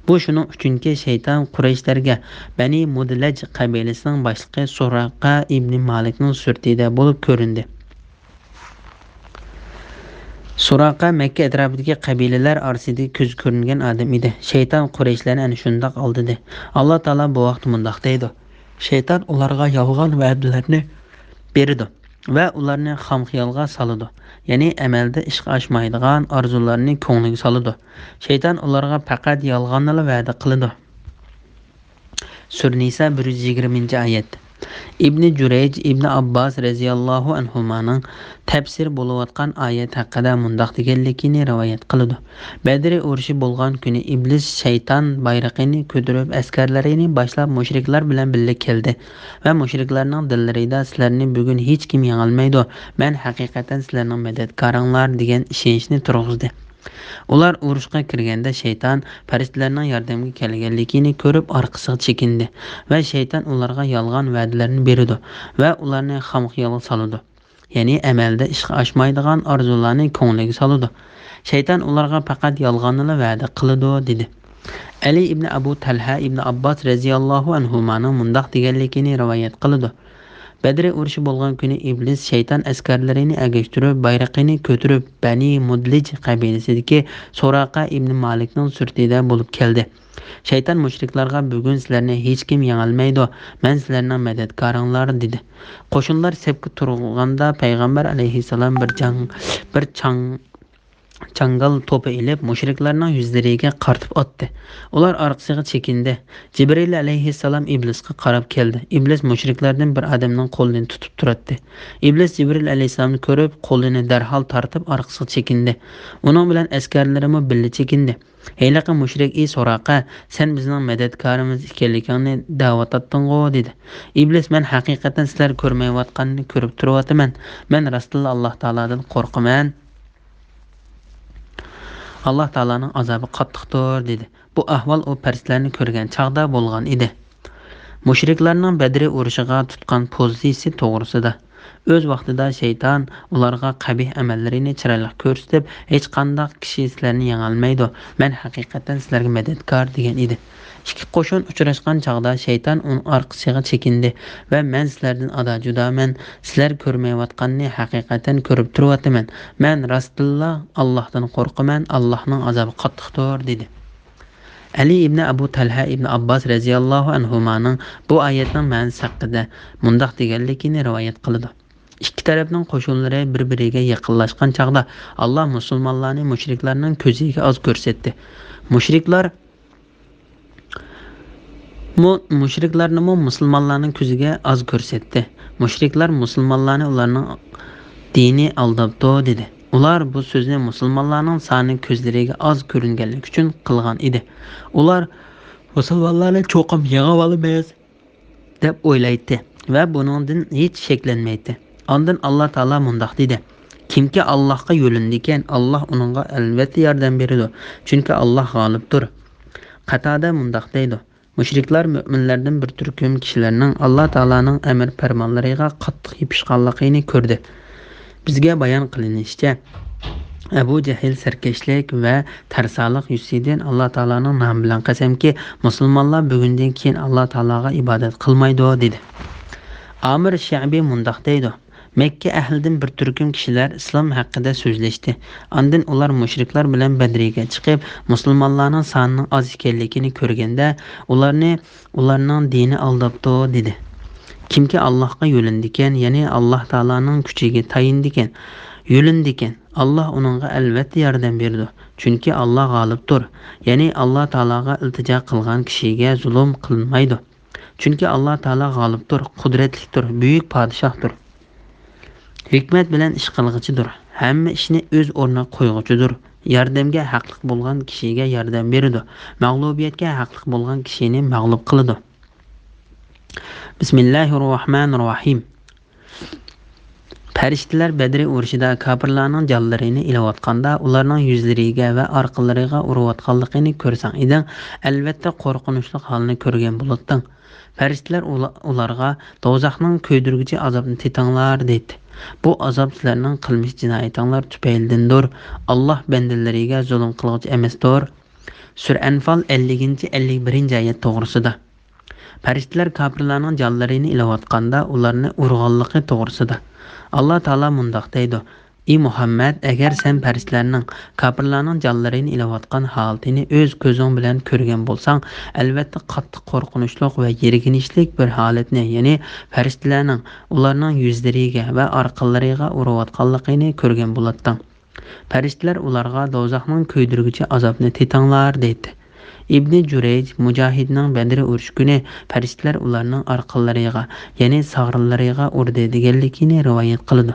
بۇ شۇنىڭ ئۈچۈنكى، شەيتان قۇرەيشلەرگە بەنى مۇدلەج قەبىلىسىنىڭ باشلىقى سۇراقە ئىبنى مالىكنىڭ سۈرىتىدە بولۇپ كۆرۈندى. سۇراقە مەككە ئەتراپىدىكى قەبىلىلەر ئارىسىدىكى كۆزگە كۆرۈنگەن ئادەم ئىدى. شەيتان قۇرەيشلەرنى ئەنە شۇنداق ئالدىدى. ئاللا تائالا بۇ ھەقتە مۇنداق دەيدۇ: شەيتان ئۇلارغا يالغان ۋەدىلەرنى بېرىدۇ ۋە ئۇلارنى خام خىيالغا سالىدۇ، يەنى ئەمەلدە ئىشقا ئاشمايدىغان ئارزۇلارنى كۆڭلىگە سالىدۇ. شەيتان ئۇلارغا پەقەت يالغاننىلا ۋەدە قىلىدۇ. سۈرە نىسا، بىر يۈز يىگىرمىنچى ئايەت. ئىبنى جۇرەيج ئىبنى ئابباس رەزىياللاھۇ ئەنھۇمانىڭ تەپسىر بولۇۋاتقان ئايەت ھەققىدە مۇنداق دېگەنلىكىنى رىۋايەت قىلىدۇ: بەدرى ئۇرۇشى بولغان كۈنى ئىبلىس شەيتان بايرىقىنى كۆتۈرۈپ، ئەسكەرلىرىنى باشلاپ، مۇشرىكلار بىلەن بىللە كەلدى ۋە مۇشرىكلارنىڭ دىللىرىدا، «سىلەرنى بۈگۈن ھېچكىم يېڭەلمەيدۇ، مەن ھەقىقەتەن سىلەرنىڭ مەدەتكارىڭلار» دېگەن ئىشەنچنى تۇرغۇزدى. ئۇلار ئۇرۇشقا كىرگەندە، شەيتان پەرىشتىلەرنىڭ ياردەمگە كەلگەنلىكىنى كۆرۈپ، ئارقىسىغا چېكىندى ۋە شەيتان ئۇلارغا يالغان ۋەدىلەرنى بېرىدۇ ۋە ئۇلارنى خام خىيالغا سالىدۇ، يەنى ئەمەلدە ئىشقا ئاشمايدىغان ئارزۇلارنى كۆڭلىگە سالىدۇ. شەيتان ئۇلارغا پەقەت يالغاننىلا ۋەدە قىلىدۇ، دېدى. ئەلى ئىبنى ئەبۇ تەلھە ئىبنى ئابباس رەزىياللاھۇ ئەنھۇمانىڭ مۇنداق دېگەنلىكىنى رىۋايەت قىلىدۇ: بەدرى ئۇرۇشى بولغان كۈنى ئىبلىس شەيتان ئەسكەرلىرىنى ئەگەشتۈرۈپ، بايرىقىنى كۆتۈرۈپ، بەنى مۇدلىج قەبىلىسىدىكى سۇراقە ئىبنى مالىكنىڭ سۈرىتىدە بولۇپ كەلدى. شەيتان مۇشرىكلارغا: «بۈگۈن سىلەرنى ھېچكىم يېڭەلمەيدۇ، مەن سىلەرنىڭ مەدەتكارىڭلار» دېدى. قوشۇنلار سەپكە تۇرغاندا پەيغەمبەر ئەلەيھىسسالام بىر جاڭ-، بىر چاڭ-، چاڭگال توپى ئېلىپ، مۇشرىكلارنىڭ يۈزلىرىگە قارىتىپ ئاتتى. ئۇلار ئارقىسىغا چېكىندى. جىبرىئىل ئەلەيھىسسالام ئىبلىسقا قاراپ كەلدى. ئىبلىس مۇشرىكلاردىن بىر ئادەمنىڭ قولىنى تۇتۇپ تۇراتتى. ئىبلىس جىبرىئىل ئەلەيھىسسالامنى كۆرۈپ، قولىنى دەرھال تارتىپ ئارقىسىغا چېكىندى. ئۇنىڭ بىلەن ئەسكەرلىرىمۇ بىللە چېكىندى. ھېلىقى مۇشرىك: «ئى سۇراقە، سەن بىزنىڭ مەدەتكارىمىز ئىكەنلىكىڭنى دەۋاتاتتىڭغۇ؟» دېدى. ئىبلىس: «مەن ھەقىقەتەن سىلەر كۆرمەيۋاتقاننى كۆرۈپ تۇرۇۋاتىمەن. مەن راستتىنلا ئاللاھ تائالادىن قورقىمەن. ئاللاھ تائالانىڭ ئازابى قاتتىقتۇر» دېدى. بۇ ئەھۋال ئۇ پەرىشتىلەرنى كۆرگەن چاغدا بولغان ئىدى. مۇشرىكلارنىڭ بەدرى ئۇرۇشىغا تۇتقان پوزىتسىيىسى توغرىسىدا. ئۆز ۋاقتىدا شەيتان ئۇلارغا قەبىھ ئەمەللىرىنى چىرايلىق كۆرسىتىپ، «ھېچقانداق كىشى سىلەرنى يېڭەلمەيدۇ، مەن ھەقىقەتەن سىلەرگە مەدەتكار» دېگەن ئىدى. ئىككى قوشۇن ئۇچراشقان چاغدا شەيتان ئۇنىڭ ئارقىسىغا چېكىندى ۋە «مەن سىلەردىن ئادا جۇدامەن، سىلەر كۆرمەيۋاتقاننى ھەقىقەتەن كۆرۈپ تۇرۇۋاتىمەن، مەن راستتىنلا ئاللاھتىن قورقىمەن، ئاللاھنىڭ ئازابى قاتتىقتۇر» دېدى. ئەلى ئىبنى ئەبۇ تەلھە ئىبنى ئابباس رەزىياللاھۇ ئەنھۇمانىڭ بۇ ئايەتنىڭ مەنىسى ھەققىدە مۇنداق دېگەنلىكىنى رىۋايەت قىلىدۇ: «ئىككى تەرەپنىڭ قوشۇنلىرى بىر-بىرىگە يېقىنلاشقان چاغدا، ئاللا مۇسۇلمانلارنى مۇشرىكلارنىڭ كۆزىگە ئاز كۆرسەتتى. مۇشرىكلار، مۇ-، مۇشرىكلارنىمۇ مۇسۇلمانلارنىڭ كۆزىگە ئاز كۆرسەتتى. مۇشرىكلار مۇسۇلمانلارنى ئۇلارنىڭ دىنى ئالداپتۇ» دېدى. ئۇلار بۇ سۆزنى مۇسۇلمانلارنىڭ سانى كۆزلىرىگە ئاز كۆرۈنگەنلىكى ئۈچۈن قىلغان ئىدى. ئۇلار مۇسۇلمانلارنى چوقۇم يېڭىۋالىمىز دەپ ئويلايتتى ۋە بۇنىڭدىن ھېچ شەكلەنمەيتتى. ئاندىن ئاللا تائالا مۇنداق دېدى: «كىمكى ئاللاھقا يۆلىنىدىكەن، ئاللاھ ئۇنىڭغا ئەلۋەتتە ياردەم بېرىدۇ، چۈنكى ئاللاھ غالىبتۇر.» قاتادە مۇنداق دەيدۇ: مۇشرىكلار مۆمىنلەردىن بىر تۈركۈم كىشىلەرنىڭ ئاللا تائالانىڭ ئەمر پەرمانلىرىغا قاتتىق يېپىشقانلىقىنى كۆردى. بىزگە بايان قىلىنىشىچە، ئەبۇ جەھىل سەركەشلىك ۋە تەرسالىق يۈزىسىدىن، «ئاللا تائالانىڭ نامى بىلەن قەسەمكى، مۇسۇلمانلار بۈگۈندىن كېيىن ئاللا تائالاغا ئىبادەت قىلمايدۇ» دېدى. ئامىر شەئبى مۇنداق دەيدۇ: مەككە ئەھلىدىن بىر تۈركۈم كىشىلەر ئىسلام ھەققىدە سۆزلەشتى. ئاندىن ئۇلار مۇشرىكلار بىلەن بەدرىگە چىقىپ، مۇسۇلمانلارنىڭ سانىنىڭ ئاز ئىكەنلىكىنى كۆرگەندە، ئۇلارنى «ئۇلارنىڭ دىنى ئالداپتۇ» دېدى. كىمكى ئاللاھقا يۆلىنىدىكەن، يەنى ئاللاھ تائالانىڭ كۈچىگە تايىنىدىكەن، يۆلىنىدىكەن، ئاللاھ ئۇنىڭغا ئەلۋەتتە ياردەم بېرىدۇ. چۈنكى ئاللاھ غالىبتۇر، يەنى ئاللاھ تائالاغا ئىلتىجا قىلغان كىشىگە زۇلۇم قىلىنمايدۇ. چۈنكى ئاللاھ تائالا غالىبتۇر، قۇدرەتلىكتۇر، بۈيۈك پادىشاھتۇر. ھېكمەت بىلەن ئىش قىلغۇچىدۇر، ھەممە ئىشنى ئۆز ئورنىغا قويغۇچىدۇر. ياردەمگە ھەقلىق بولغان كىشىگە ياردەم بېرىدۇ، مەغلۇبىيەتكە ھەقلىق بولغان كىشىنى مەغلۇپ قىلىدۇ. بىسمىللاھىررەھمانىررەھىم. پەرىشتىلەر بەدرى ئۇرۇشىدا كاپىرلارنىڭ جانلىرىنى ئېلىۋاتقاندا، ئۇلارنىڭ يۈزلىرىگە ۋە ئارقىلىرىغا ئۇرۇۋاتقانلىقىنى كۆرسەڭ ئىدىڭ، ئەلۋەتتە قورقۇنچلۇق ھالنى كۆرگەن بولاتتىڭ. پەرىشتىلەر ئۇلا-، ئۇلارغا: «دوزاخنىڭ كۆيدۈرگۈچى ئازابىنى تېتىڭلار» دەيتتى. بۇ ئازاب سىلەرنىڭ قىلمىش جىنايىتىڭلار تۈپەيلىدىندۇر. ئاللاھ بەندىلىرىگە زۇلۇم قىلغۇچى ئەمەستۇر. سۈرە ئەنفال، ئەللىكىنچى، ئەللىك بىرىنچى ئايەت توغرىسىدا. پەرىشتىلەر كاپىرلارنىڭ جانلىرىنى ئېلىۋاتقاندا ئۇلارنى ئۇرغانلىقى توغرىسىدا. ئاللاھ تائالا مۇنداق دەيدۇ: ئى مۇھەممەد، ئەگەر سەن پەرىشتىلەرنىڭ، كاپىرلارنىڭ جانلىرىنى ئېلىۋاتقان ھالىتىنى ئۆز كۆزۈڭ بىلەن كۆرگەن بولساڭ، ئەلۋەتتە قاتتىق قورقۇنچلۇق ۋە يىرگىنچلىك بىر ھالەتنى، يەنى پەرىشتىلەرنىڭ ئۇلارنىڭ يۈزلىرىگە ۋە ئارقىلىرىغا ئۇرۇۋاتقانلىقىنى كۆرگەن بولاتتىڭ. پەرىشتىلەر ئۇلارغا: «دوزاخنىڭ كۆيدۈرگۈچى ئازابىنى تېتىڭلار» دەيتتى. ئىبنى جۇرەيج مۇجاھىدنىڭ بەدرى ئۇرۇش كۈنى پەرىشتىلەر ئۇلارنىڭ ئارقىلىرىغا، يەنى ساغرىلىرىغا ئۇردى دېگەنلىكىنى رىۋايەت قىلىدۇ.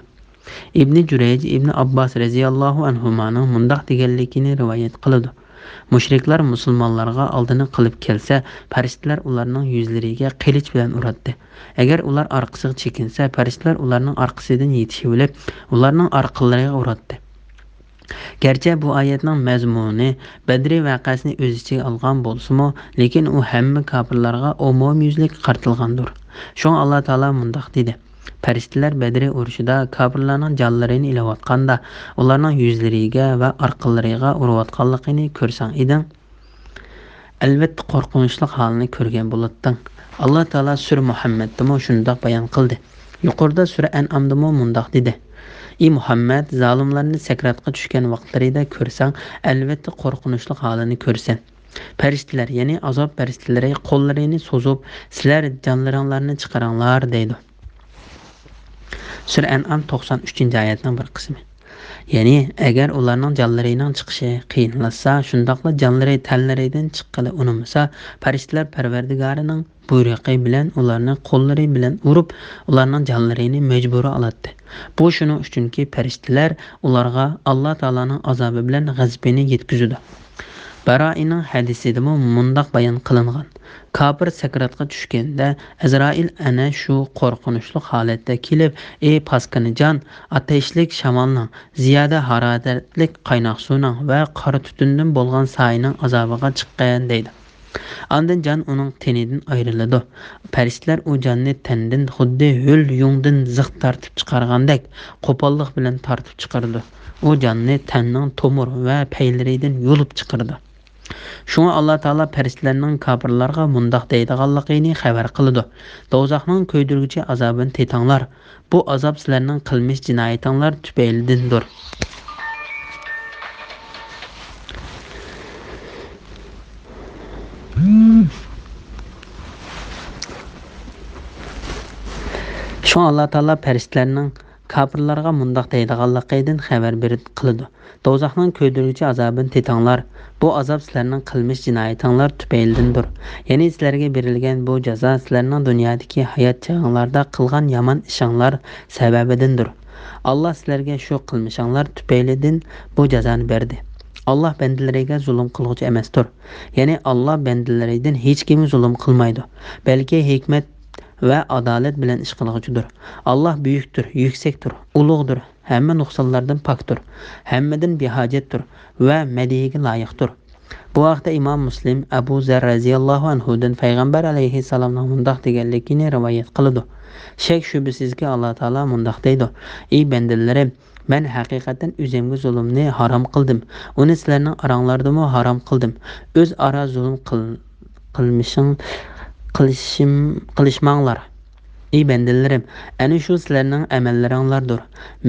ئىبنى جۇرەيج ئىبنى ئابباس رەزىياللاھۇ ئەنھۇمانىڭ مۇنداق دېگەنلىكىنى رىۋايەت قىلىدۇ: مۇشرىكلار مۇسۇلمانلارغا ئالدىنى قىلىپ كەلسە، پەرىشتىلەر ئۇلارنىڭ يۈزلىرىگە قىلىچ بىلەن ئۇراتتى. ئەگەر ئۇلار ئارقىسىغا چېكىنسە، پەرىشتىلەر ئۇلارنىڭ ئارقىسىدىن يېتىشىۋېلىپ، ئۇلارنىڭ ئارقىلىرىغا ئۇراتتى. گەرچە بۇ ئايەتنىڭ مەزمۇنى بەدرى ۋەقەسىنى ئۆز ئىچىگە ئالغان بولسىمۇ، لېكىن ئۇ ھەممە كاپىرلارغا ئومۇميۈزلۈك قارىتىلغاندۇر. شۇڭا ئاللا تائالا مۇنداق دېدى: پەرىشتىلەر بەدرى ئۇرۇشىدا كاپىرلارنىڭ جانلىرىنى ئېلىۋاتقاندا، ئۇلارنىڭ يۈزلىرىگە ۋە ئارقىلىرىغا ئۇرۇۋاتقانلىقىنى كۆرسەڭ ئىدىڭ، ئەلۋەتتە قورقۇنچلۇق ھالنى كۆرگەن بولاتتىڭ. ئاللا تائالا سۈرە مۇھەممەدتىمۇ شۇنداق بايان قىلدى. يۇقىرىدا سۈرە ئەنئامدىمۇ مۇنداق دېدى: ئى مۇھەممەد، زالىملارنى سەكراتقا چۈشكەن ۋاقىتلىرىدا كۆرسەڭ، ئەلۋەتتە قورقۇنچلۇق ھالىنى كۆرىسەن. پەرىشتىلەر، يەنى ئازاب پەرىشتىلىرى قوللىرىنى سوزۇپ، سىلەر جانلىرىڭلارنى چىقىرىڭلار دەيدۇ. سۈرە ئەنئام توقسان ئۈچىنچى ئايەتنىڭ بىر قىسمى. يەنى ئەگەر ئۇلارنىڭ جانلىرىنىڭ چىقىشى قىيىنلاشسا، شۇنداقلا جانلىرى تەنلىرىدىن چىققىلى ئۇنىمىسا، پەرىشتىلەر پەرۋەردىگارىنىڭ بۇيرۇقى بىلەن ئۇلارنى قوللىرى بىلەن ئۇرۇپ، ئۇلارنىڭ جانلىرىنى مەجبۇرىي ئالاتتى. بۇ شۇنىڭ ئۈچۈنكى، پەرىشتىلەر ئۇلارغا ئاللا تائالانىڭ ئازابى بىلەن غەزىپىنى يەتكۈزىدۇ. بەرائىنىڭ ھەدىسىدىمۇ مۇنداق بايان قىلىنغان: كاپىر سەكراتقا چۈشكەندە، ئەزرائىل ئەنە شۇ قورقۇنچلۇق ھالەتتە كېلىپ، ئى پاسكىنا جان، ئاتەشلىك شامالنىڭ، زىيادە ھارارەتلىك قايناق سۇنىڭ ۋە قارا تۈتۈندىن بولغان سايىنىڭ ئازابىغا چىققىن دەيدۇ. ئاندىن جان ئۇنىڭ تېنىدىن ئايرىلىدۇ. پەرىشتىلەر ئۇ جاننى تەندىن خۇددى ھۆل يۇڭدىن زىخ تارتىپ چىقارغاندەك قوپاللىق بىلەن تارتىپ چىقىرىدۇ. ئۇ جاننى تەننىڭ تومۇر ۋە پەيلىرىدىن يۇلۇپ چىقىرىدۇ. شۇڭا ئاللا تائالا پەرىشتىلەرنىڭ كاپىرلارغا مۇنداق دەيدىغانلىقىنى خەۋەر قىلىدۇ: دوزاخنىڭ كۆيدۈرگۈچى ئازابىنى تېتىڭلار. بۇ ئازاب سىلەرنىڭ قىلمىش جىنايىتىڭلار تۈپەيلىدىندۇر. شۇڭا ئاللا تائالا پەرىشتىلەرنىڭ كاپىرلارغا مۇنداق دەيدىغانلىقىدىن خەۋەر بېرىپ قىلىدۇ: دوزاخنىڭ كۆيدۈرگۈچى ئازابىنى تېتىڭلار. بۇ ئازاب سىلەرنىڭ قىلمىش جىنايىتىڭلار تۈپەيلىدىندۇر. يەنى سىلەرگە بېرىلگەن بۇ جازا سىلەرنىڭ دۇنيادىكى ھايات چېغىڭلاردا قىلغان يامان ئىشىڭلار سەۋەبىدىندۇر. ئاللا سىلەرگە شۇ قىلمىشىڭلار تۈپەيلىدىن بۇ جازانى بەردى. ئاللا بەندىلىرىگە زۇلۇم قىلغۇچى ئەمەستۇر. يەنى ئاللا بەندىلىرىدىن ھېچكىمگە زۇلۇم قىلمايدۇ، بەلكى ھېكمەت ۋە ئادالەت بىلەن ئىش قىلغۇچىدۇر. ئاللا بۈيۈكتۇر، يۈكسەكتۇر، ئۇلۇغدۇر، ھەممە نۇقسانلاردىن پاكتۇر، ھەممىدىن بىھاجەتتۇر ۋە مەدھىيەگە لايىقتۇر. بۇ ھەقتە ئىمام مۇسلىم ئەبۇ زەر رەزىياللاھۇ ئەنھۇدىن پەيغەمبەر ئەلەيھىسسالامنىڭ مۇنداق دېگەنلىكىنى رىۋايەت قىلىدۇ: شەك شۈبھىسىزكى، ئاللا تائالا مۇنداق دەيدۇ: ئى بەندىلىرىم، مەن ھەقىقەتەن ئۆزۈمگە زۇلۇمنى ھارام قىلدىم، ئۇنى سىلەرنىڭ ئاراڭلاردىمۇ ھارام قىلدىم. ئۆزئارا زۇلۇم قىل-، قىلمىشىڭ، قىلىشىم، قىلىشماڭلار. ئى بەندىلىرىم، ئەنە شۇ سىلەرنىڭ ئەمەللىرىڭلاردۇر.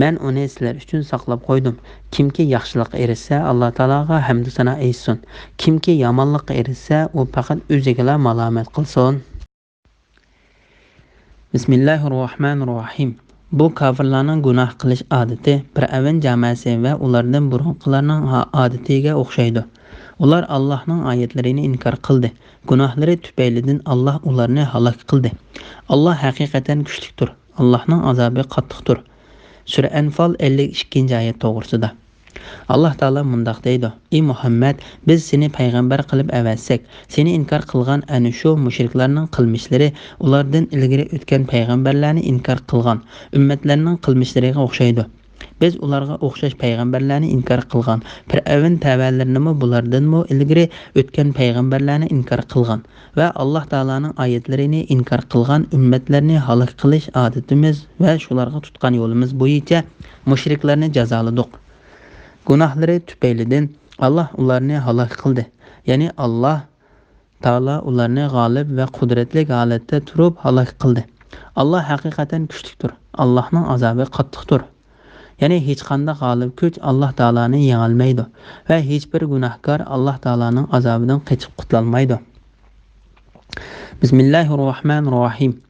مەن ئۇنى سىلەر ئۈچۈن ساقلاپ قويدۇم. كىمكى ياخشىلىققا ئېرىشسە، ئاللا تائالاغا ھەمدۇ سانا ئېيتسۇن. كىمكى يامانلىققا ئېرىشسە، ئۇ پەقەت ئۆزىگىلا مالامەت قىلسۇن. بىسمىللاھىررەھمانىررەھىم. بۇ كاپىرلارنىڭ گۇناھ قىلىش ئادىتى پىرئەۋن جاماسى ۋە ئۇلاردىن بۇرۇنقىلارنىڭ ھا-، ئادىتىگە ئوخشايدۇ. ئۇلار ئاللاھنىڭ ئايەتلىرىنى ئىنكار قىلدى. گۇناھلىرى تۈپەيلىدىن ئاللاھ ئۇلارنى ھالاك قىلدى. ئاللاھ ھەقىقەتەن كۈچلۈكتۇر. ئاللاھنىڭ ئازابى قاتتىقتۇر. سۈرە ئەنفال ئەللىك ئىككىنچى ئايەت توغرىسىدا. ئاللاھ تائالا مۇنداق دەيدۇ: ئى مۇھەممەد، بىز سېنى پەيغەمبەر قىلىپ ئەۋەتسەك، سېنى ئىنكار قىلغان ئەنە شۇ مۇشرىكلارنىڭ قىلمىشلىرى ئۇلاردىن ئىلگىرى ئۆتكەن پەيغەمبەرلەرنى ئىنكار قىلغان ئۈممەتلەرنىڭ قىلمىشلىرىغا ئوخشايدۇ. بىز ئۇلارغا ئوخشاش پەيغەمبەرلەرنى ئىنكار قىلغان پىرئەۋن تەۋەلىرىنىمۇ بۇلاردىنمۇ ئىلگىرى ئۆتكەن پەيغەمبەرلەرنى ئىنكار قىلغان ۋە ئاللاھ تائالانىڭ ئايەتلىرىنى ئىنكار قىلغان ئۈممەتلەرنى ھالاك قىلىش ئادىتىمىز ۋە شۇلارغا تۇتقان يولىمىز بويىچە مۇشرىكلارنى جازالىدۇق. گۇناھلىرى تۈپەيلىدىن ئاللاھ ئۇلارنى ھالاك قىلدى. يەنى ئاللاھ تائالا ئۇلارنى غالىب ۋە قۇدرەتلىك ھالەتتە تۇرۇپ ھالاك قىلدى. ئاللاھ ھەقىقەتەن كۈچلۈكتۇر. ئاللاھنىڭ ئازابى قاتتىقتۇر. يەنى ھېچقانداق غالىب كۈچ ئاللاھ تائالانى يېڭەلمەيدۇ ۋە ھېچبىر گۇناھكار ئاللاھ تائالانىڭ ئازابىدىن قېچىپ قۇتۇلالمايدۇ. بىسمىللاھىررەھمانىررەھىم.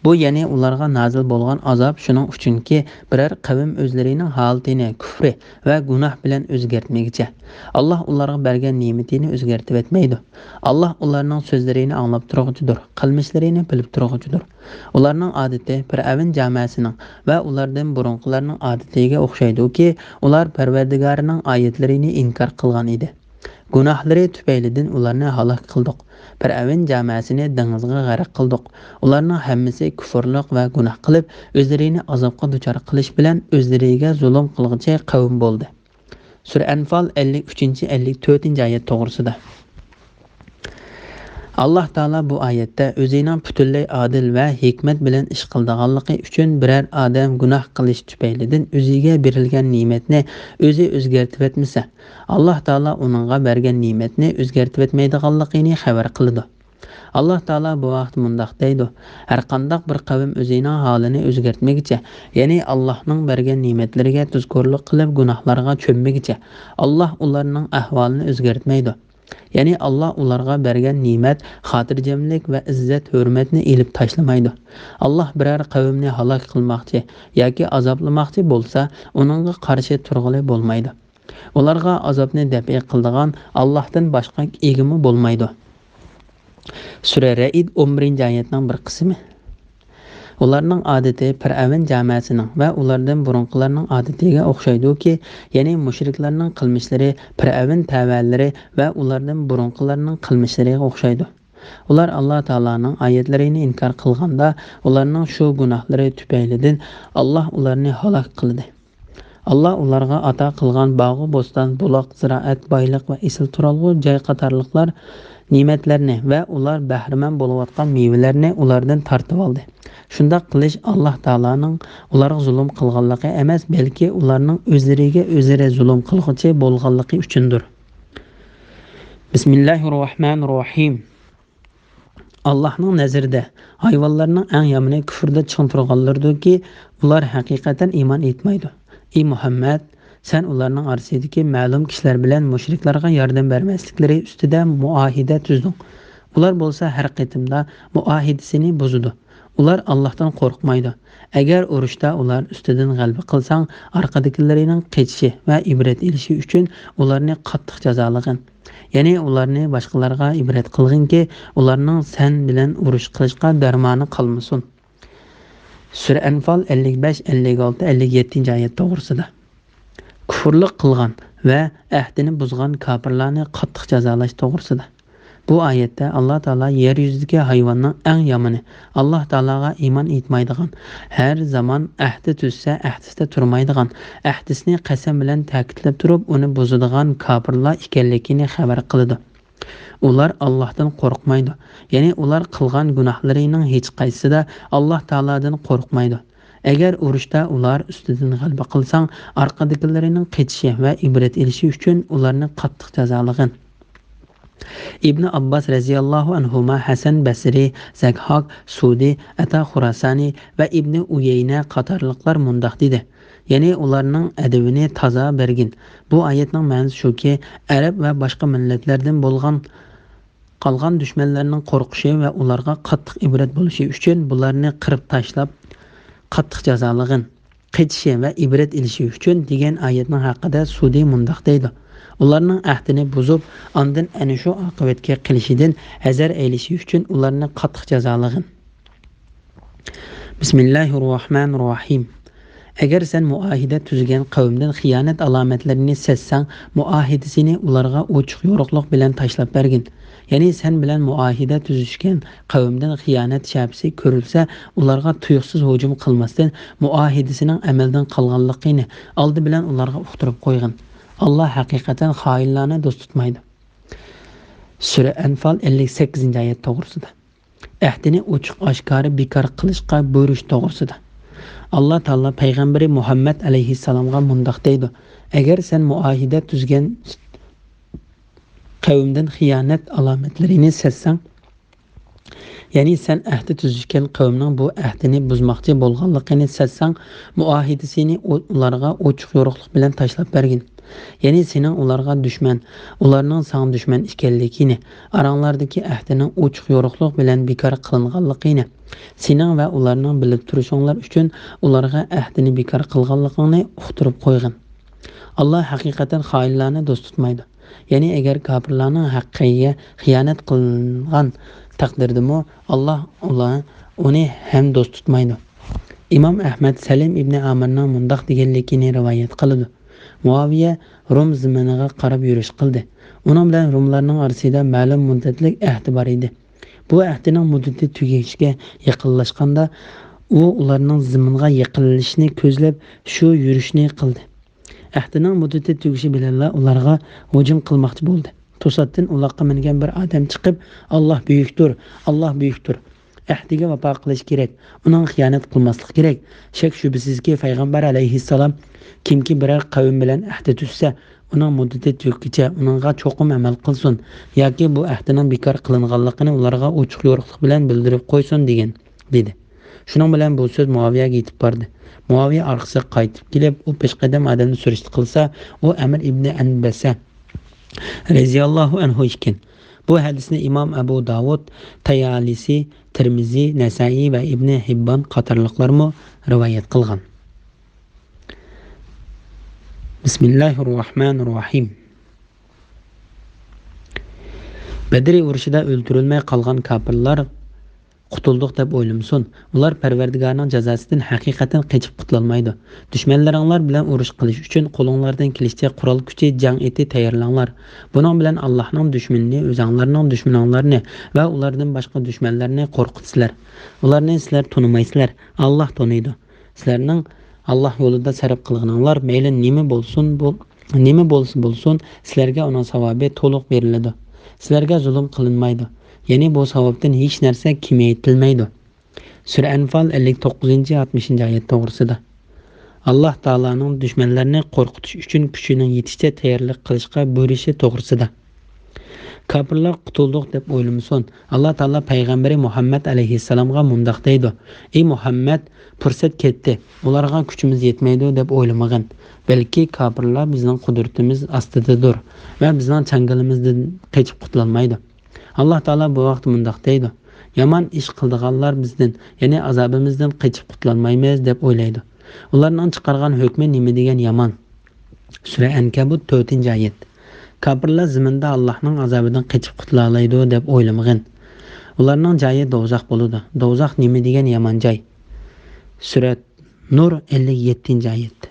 بۇ يەنى ئۇلارغا نازىل بولغان ئازاب شۇنىڭ ئۈچۈنكى، بىرەر قەۋم ئۆزلىرىنىڭ ھالىتىنى كۈفرى ۋە گۇناھ بىلەن ئۆزگەرتمىگىچە، ئاللاھ ئۇلارغا بەرگەن نېمىتىنى ئۆزگەرتىۋەتمەيدۇ. ئاللاھ ئۇلارنىڭ سۆزلىرىنى ئاڭلاپ تۇرغۇچىدۇر، قىلمىشلىرىنى بىلىپ تۇرغۇچىدۇر. ئۇلارنىڭ ئادىتى پىرئەۋن جاماسىنىڭ ۋە ئۇلاردىن بۇرۇنقىلارنىڭ ئادىتىگە ئوخشايدۇكى، ئۇلار پەرۋەردىگارىنىڭ ئايەتلىرىنى ئىنكار قىلغان ئىدى. گۇناھلىرى تۈپەيلىدىن ئۇلارنى ھالاك قىلدۇق. پىرئەۋن جاماسىنى دېڭىزغا غەرق قىلدۇق. ئۇلارنىڭ ھەممىسى كۇفۇرلۇق ۋە گۇناھ قىلىپ، ئۆزلىرىنى ئازابقا دۇچار قىلىش بىلەن ئۆزلىرىگە زۇلۇم قىلغۇچى قەۋم بولدى. سۈرە ئەنفال ئەللىك ئۈچىنچى، ئەللىك تۆتىنچى ئايەت توغرىسىدا. ئاللاھ تائالا بۇ ئايەتتە ئۆزىنىڭ پۈتۈنلەي ئادىل ۋە ھېكمەت بىلەن ئىش قىلىدىغانلىقى ئۈچۈن بىرەر ئادەم گۇناھ قىلىش تۈپەيلىدىن ئۆزىگە بېرىلگەن نېمەتنى ئۆزى ئۆزگەرتىۋەتمىسە، ئاللاھ تائالا ئۇنىڭغا بەرگەن نېمەتنى ئۆزگەرتىۋەتمەيدىغانلىقىنى خەۋەر قىلىدۇ. ئاللاھ تائالا بۇ ھەقتە مۇنداق دەيدۇ: ھەرقانداق بىر قەۋم ئۆزىنىڭ ھالىنى ئۆزگەرتمىگىچە، يەنى ئاللاھنىڭ بەرگەن نېمەتلىرىگە تۇزكورلۇق قىلىپ گۇناھلارغا چۆممىگىچە، ئاللاھ ئۇلارنىڭ ئەھۋالىنى ئۆزگەرتمەيدۇ. يەنى ئاللا ئۇلارغا بەرگەن نېمەت، خاتىرجەملىك ۋە ئىززەت-ھۆرمەتنى ئېلىپ تاشلىمايدۇ. ئاللا بىرەر قەۋمنى ھالاك قىلماقچى ياكى ئازابلىماقچى بولسا، ئۇنىڭغا قارشى تۇرغىلى بولمايدۇ. ئۇلارغا ئازابنى دەپئى قىلىدىغان ئاللاھتىن باشقا ئىگىمۇ بولمايدۇ. سۈرە رەئد، ئون بىرىنچى ئايەتنىڭ بىر قىسمى. ئۇلارنىڭ ئادىتى پىرئەۋن جاماسىنىڭ ۋە ئۇلاردىن بۇرۇنقىلارنىڭ ئادىتىگە ئوخشايدۇكى، يەنى مۇشرىكلارنىڭ قىلمىشلىرى پىرئەۋن تەۋەلىرى ۋە ئۇلاردىن بۇرۇنقىلارنىڭ قىلمىشلىرىغا ئوخشايدۇ. ئۇلار ئاللا تائالانىڭ ئايەتلىرىنى ئىنكار قىلغاندا، ئۇلارنىڭ شۇ گۇناھلىرى تۈپەيلىدىن ئاللا ئۇلارنى ھالاك قىلدى. ئاللا ئۇلارغا ئاتا قىلغان باغۇ بوستان، بۇلاق، زىرائەت، بايلىق ۋە ئېسىل تۇرالغۇ جاي قاتارلىقلار نېمەتلەرنى ۋە ئۇلار بەھرىمەن بولۇۋاتقان مېۋىلەرنى ئۇلاردىن تارتىۋالدى. شۇنداق قىلىش ئاللا تائالانىڭ ئۇلارغا زۇلۇم قىلغانلىقى ئەمەس، بەلكى ئۇلارنىڭ ئۆزلىرىگە ئۆزلىرى زۇلۇم قىلغۇچى بولغانلىقى ئۈچۈندۇر. بىسمىللاھىررەھمانىررەھىم. ئاللاھنىڭ نەزىرىدە ھايۋانلارنىڭ ئەڭ يامىنى كۇفردا چىڭ تۇرغانلىرىدۇركى، ئۇلار ھەقىقەتەن ئىمان ئېيتمايدۇ. ئى مۇھەممەد، سەن ئۇلارنىڭ ئارىسىدىكى مەلۇم كىشىلەر بىلەن مۇشرىكلارغا ياردەم بەرمەسلىكلىرى ئۈستىدە مۇئاھىدە تۈزدۈڭ. ئۇلار بولسا ھەر قېتىمدا مۇئاھىدىسىنى بۇزىدۇ. ئۇلار ئاللاھتىن قورقمايدۇ. ئەگەر ئۇرۇشتا ئۇلار ئۈستىدىن غەلىبە قىلساڭ، ئارقىدىكىلىرىنىڭ قېچىشى ۋە ئىبرەت ئېلىشى ئۈچۈن ئۇلارنى قاتتىق جازالىغىن. يەنى ئۇلارنى باشقىلارغا ئىبرەت قىلغىنكى، ئۇلارنىڭ سەن بىلەن ئۇرۇش قىلىشقا دەرمانى قالمىسۇن. سۈرە ئەنفال ئەللىك بەش، ئەللىك ئالتە، ئەللىك يەتتىنچى ئايەت توغرىسىدا. كۇفۇرلۇق قىلغان ۋە ئەھدىنى بۇزغان كاپىرلارنى قاتتىق جازالاش توغرىسىدا. بۇ ئايەتتە ئاللا تائالا يەر يۈزىدىكى ھايۋاننىڭ ئەڭ يامىنى، ئاللا تائالاغا ئىمان ئېيتمايدىغان، ھەر زامان ئەھدى تۈزسە ئەھدىسىدە تۇرمايدىغان، ئەھدىسىنى قەسەم بىلەن تەكىتلەپ تۇرۇپ ئۇنى بۇزىدىغان كاپىرلار ئىكەنلىكىنى خەۋەر قىلىدۇ. ئۇلار ئاللاھتىن قورقمايدۇ. يەنى ئۇلار قىلغان گۇناھلىرىنىڭ ھېچقايسىسىدا ئاللا تائالادىن قورقمايدۇ. ئەگەر ئۇرۇشتا ئۇلار ئۈستىدىن غەلىبە قىلساڭ، ئارقىدىكىلىرىنىڭ قېچىشى ۋە ئىبرەت ئېلىشى ئۈچۈن ئۇلارنى قاتتىق جازالىغىن. ئىبنى ئابباس رەزىياللاھۇ ئەنھۇما، ھەسەن بەسرى، زەكھاك، سۇدى، ئەتا خۇراسانى ۋە ئىبنى ئۇيەينە قاتارلىقلار مۇنداق دېدى، يەنى ئۇلارنىڭ ئەدىۋىنى تازا بەرگىن. بۇ ئايەتنىڭ مەنىسى شۇكى، ئەرەب ۋە باشقا مىللەتلەردىن بولغان قالغان دۈشمەنلەرنىڭ قورقۇشى ۋە ئۇلارغا قاتتىق ئىبرەت بولۇشى ئۈچۈن بۇلارنى قىرىپ تاشلاپ، قاتتىق جازالىغىن. قېچىشى ۋە ئىبرەت ئېلىشى ئۈچۈن دېگەن ئايەتنىڭ ھەققىدە سۇدى مۇنداق دەيدۇ، ئۇلارنىڭ ئەھدىنى بۇزۇپ، ئاندىن ئەنە شۇ ئاقىۋەتكە قېلىشىدىن ھەزەر ئەيلىشى ئۈچۈن ئۇلارنى قاتتىق جازالىغىن. بىسمىللاھىررەھمانىررەھىم. ئەگەر سەن مۇئاھىدە تۈزگەن قەۋمدىن خىيانەت ئالامەتلىرىنى سەزسەڭ، مۇئاھىدىسىنى ئۇلارغا ئوچۇق يورۇقلۇق بىلەن تاشلاپ بەرگىن. يەنى سەن بىلەن مۇئاھىدە تۈزۈشكەن قەۋمدىن خىيانەت شەپىسى كۆرۈلسە، ئۇلارغا تۇيۇقسىز ھۇجۇم قىلماستىن، مۇئاھىدىسىنىڭ ئەمەلدىن قالغانلىقىنى ئالدى بىلەن ئۇلارغا ئۇقتۇرۇپ قويغىن. ئاللا ھەقىقەتەن خائىنلارنى دوست تۇتمايدۇ. سۈرە ئەنفال ئەللىك سەككىزىنچى ئايەت توغرىسىدا. ئەھدىنى ئوچۇق-ئاشكارا بىكار قىلىشقا بۇيرۇش توغرىسىدا. ئاللا تائالا پەيغەمبىرى مۇھەممەد ئەلەيھىسسالامغا مۇنداق دەيدۇ، ئەگەر سەن مۇئاھىدە تۈزگەن قەۋمدىن خىيانەت ئالامەتلىرىنى سەزسەڭ، يەنى سەن ئەھدى تۈزۈشكەن قەۋمنىڭ بۇ ئەھدىنى بۇزماقچى بولغانلىقىنى سەزسەڭ، مۇئاھىدىسىنى ئۇ-، ئۇلارغا ئوچۇق-يورۇقلۇق بىلەن تاشلاپ بەرگىن. يەنى سېنىڭ ئۇلارغا دۈشمەن، ئۇلارنىڭ ساڭا دۈشمەن ئىكەنلىكىنى، ئاراڭلاردىكى ئەھدىنىڭ ئوچۇق-يورۇقلۇق بىلەن بىكار قىلىنغانلىقىنى، سېنىڭ ۋە ئۇلارنىڭ بىلىپ تۇرۇشۇڭلار ئۈچۈن ئۇلارغا ئەھدىنى بىكار قىلغانلىقىڭنى ئۇقتۇرۇپ قويغىن. ئاللا ھەقىقەتەن خائىنلارنى دوست تۇتمايدۇ. يەنى ئەگەر كاپىرلارنىڭ ھەققىگە خىيانەت قىلغان تەقدىردىمۇ، ئاللا ئۇلار، ئۇنى ھەم دوست تۇتمايدۇ. ئىمام ئەھمەد سەلىم ئىبنى ئامىرنىڭ مۇنداق دېگەنلىكىنى رىۋايەت قىلىدۇ. مۇئاۋىيە روم زېمىنىغا قاراپ يۈرۈش قىلدى. ئۇنىڭ بىلەن روملارنىڭ ئارىسىدا مەلۇم مۇددەتلىك ئەھدى بار ئىدى. بۇ ئەھدىنىڭ مۇددىتى تۈگىشىگە يېقىنلاشقاندا، ئۇ ئۇلارنىڭ زېمىنغا يېقىنلىشىشىنى كۆزلەپ، شۇ يۈرۈشنى قىلدى. ئەھدىنىڭ مۇددىتى تۈگىشى بىلەنلا ئۇلارغا ھۇجۇم قىلماقچى بولدى. توساتتىن ئۇلاققا مىنگەن بىر ئادەم چىقىپ، «ئاللا بۈيۈكتۇر! ئاللا بۈيۈكتۇر! ئەھدىگە ۋاپا قىلىش كېرەك! ئۇنىڭغا خىيانەت قىلماسلىق كېرەك! شەك-شۈبھىسىزكى، پەيغەمبەر ئەلەيھىسسالام كىمكى بىرەر قەۋم بىلەن ئەھدى تۈزسە، ئۇنىڭ مۇددىتى تۈگىگىچە ئۇنىڭغا چوقۇم ئەمەل قىلسۇن ياكى بۇ ئەھدىنىڭ بىكار قىلىنغانلىقىنى ئۇلارغا ئوچۇق-يورۇقلۇق بىلەن بىلدۈرۈپ قويسۇن» دېگەن، دېدى. شۇنىڭ بىلەن بۇ سۆز مۇئاۋىيەگە يېتىپ باردى. مۇئاۋىيە ئارقىسىغا قايتىپ كېلىپ، ئۇ پېشقەدەم ئادەمنى سۈرۈشتە قىلسا، ئۇ ئەمىر ئىبنى ئەنبەسە رەزىياللاھۇ ئەنھۇ ئىكەن. بۇ ھەدىسنى ئىمام ئەبۇ داۋۇد، تايالىسى، تىرمىزى، نەسائىي ۋە ئىبنى ھىببان قاتارلىقلارمۇ رىۋايەت قىلغان. بىسمىللاھىررەھمانىررەھىم. بەدرى ئۇرۇشىدا ئۆلتۈرۈلمەي قالغان كاپىرلار قۇتۇلدۇق دەپ ئويلىمىسۇن. ئۇلار پەرۋەردىگارنىڭ جازاسىدىن ھەقىقەتەن قېچىپ قۇتۇلالمايدۇ. دۈشمەنلىرىڭلار بىلەن ئۇرۇش قىلىش ئۈچۈن قولۇڭلاردىن كېلىشىچە قورال كۈچى، جەڭ ئېتى تەييارلاڭلار. بۇنىڭ بىلەن ئاللاھنىڭ دۈشمىنىنى، ئۆزەڭلارنىڭ دۈشمىنىڭلارنى ۋە ئۇلاردىن باشقا دۈشمەنلەرنى قورقۇتىسىلەر. ئۇلارنى سىلەر تونۇمايسىلەر. ئاللاھ تونۇيدۇ. سىلەرنىڭ ئاللاھ يولىدا سەرپ قىلغىنىڭلار مەيلى نېمە بولسۇن، بۇ، نېمە بولسا بولسۇن، سىلەرگە ئۇنىڭ ساۋابى تولۇق بېرىلىدۇ. سىلەرگە زۇلۇم قىلىنمايدۇ. يەنى بۇ ساۋابتىن ھېچ نەرسە كېمەيتىلمەيدۇ. سۈرە ئەنفال ئەللىك توققۇزىنچى، ئاتمىشىنچى ئايەت توغرىسىدا. ئاللاھ تائالانىڭ دۈشمەنلەرنى قورقۇتۇش ئۈچۈن كۈچىنىڭ يېتىشىچە تەييارلىق قىلىشقا بۇيرۇشى توغرىسىدا. كاپىرلار قۇتۇلدۇق دەپ ئويلىمىسۇن. ئاللاھ تائالا پەيغەمبىرى مۇھەممەد ئەلەيھىسسالامغا مۇنداق دەيدۇ: «ئەي مۇھەممەد، پۇرسەت كەتتى. ئۇلارغا كۈچىمىز يەتمەيدۇ دەپ ئويلىمىغىن. بەلكى كاپىرلار بىزنىڭ قۇدرىتىمىز ئاستىدىدۇر ۋە بىزنىڭ چاڭگىلىمىزدىن قېچىپ قۇتۇلالمايدۇ.» ئاللاھ تائالا بۇ ھەقتە مۇنداق دەيدۇ: «يامان ئىش قىلىدىغانلار بىزدىن، يەنى ئازابىمىزدىن قېچىپ قۇتۇلالمايمىز دەپ ئويلايدۇ. ئۇلارنىڭ چىقارغان ھۆكمى نېمە دېگەن يامان.» سۈرە ئەنكەبۇت، تۆتىنچى ئايەت. كاپىرلار زېمىندا ئاللاھنىڭ ئازابىدىن قېچىپ قۇتۇلالايدۇ دەپ ئويلىمىغىن. ئۇلارنىڭ جايى دوزاخ بولىدۇ. دوزاخ نېمە دېگەن يامان جاي. سۈرە نۇر، ئەللىك يەتتىنچى ئايەت.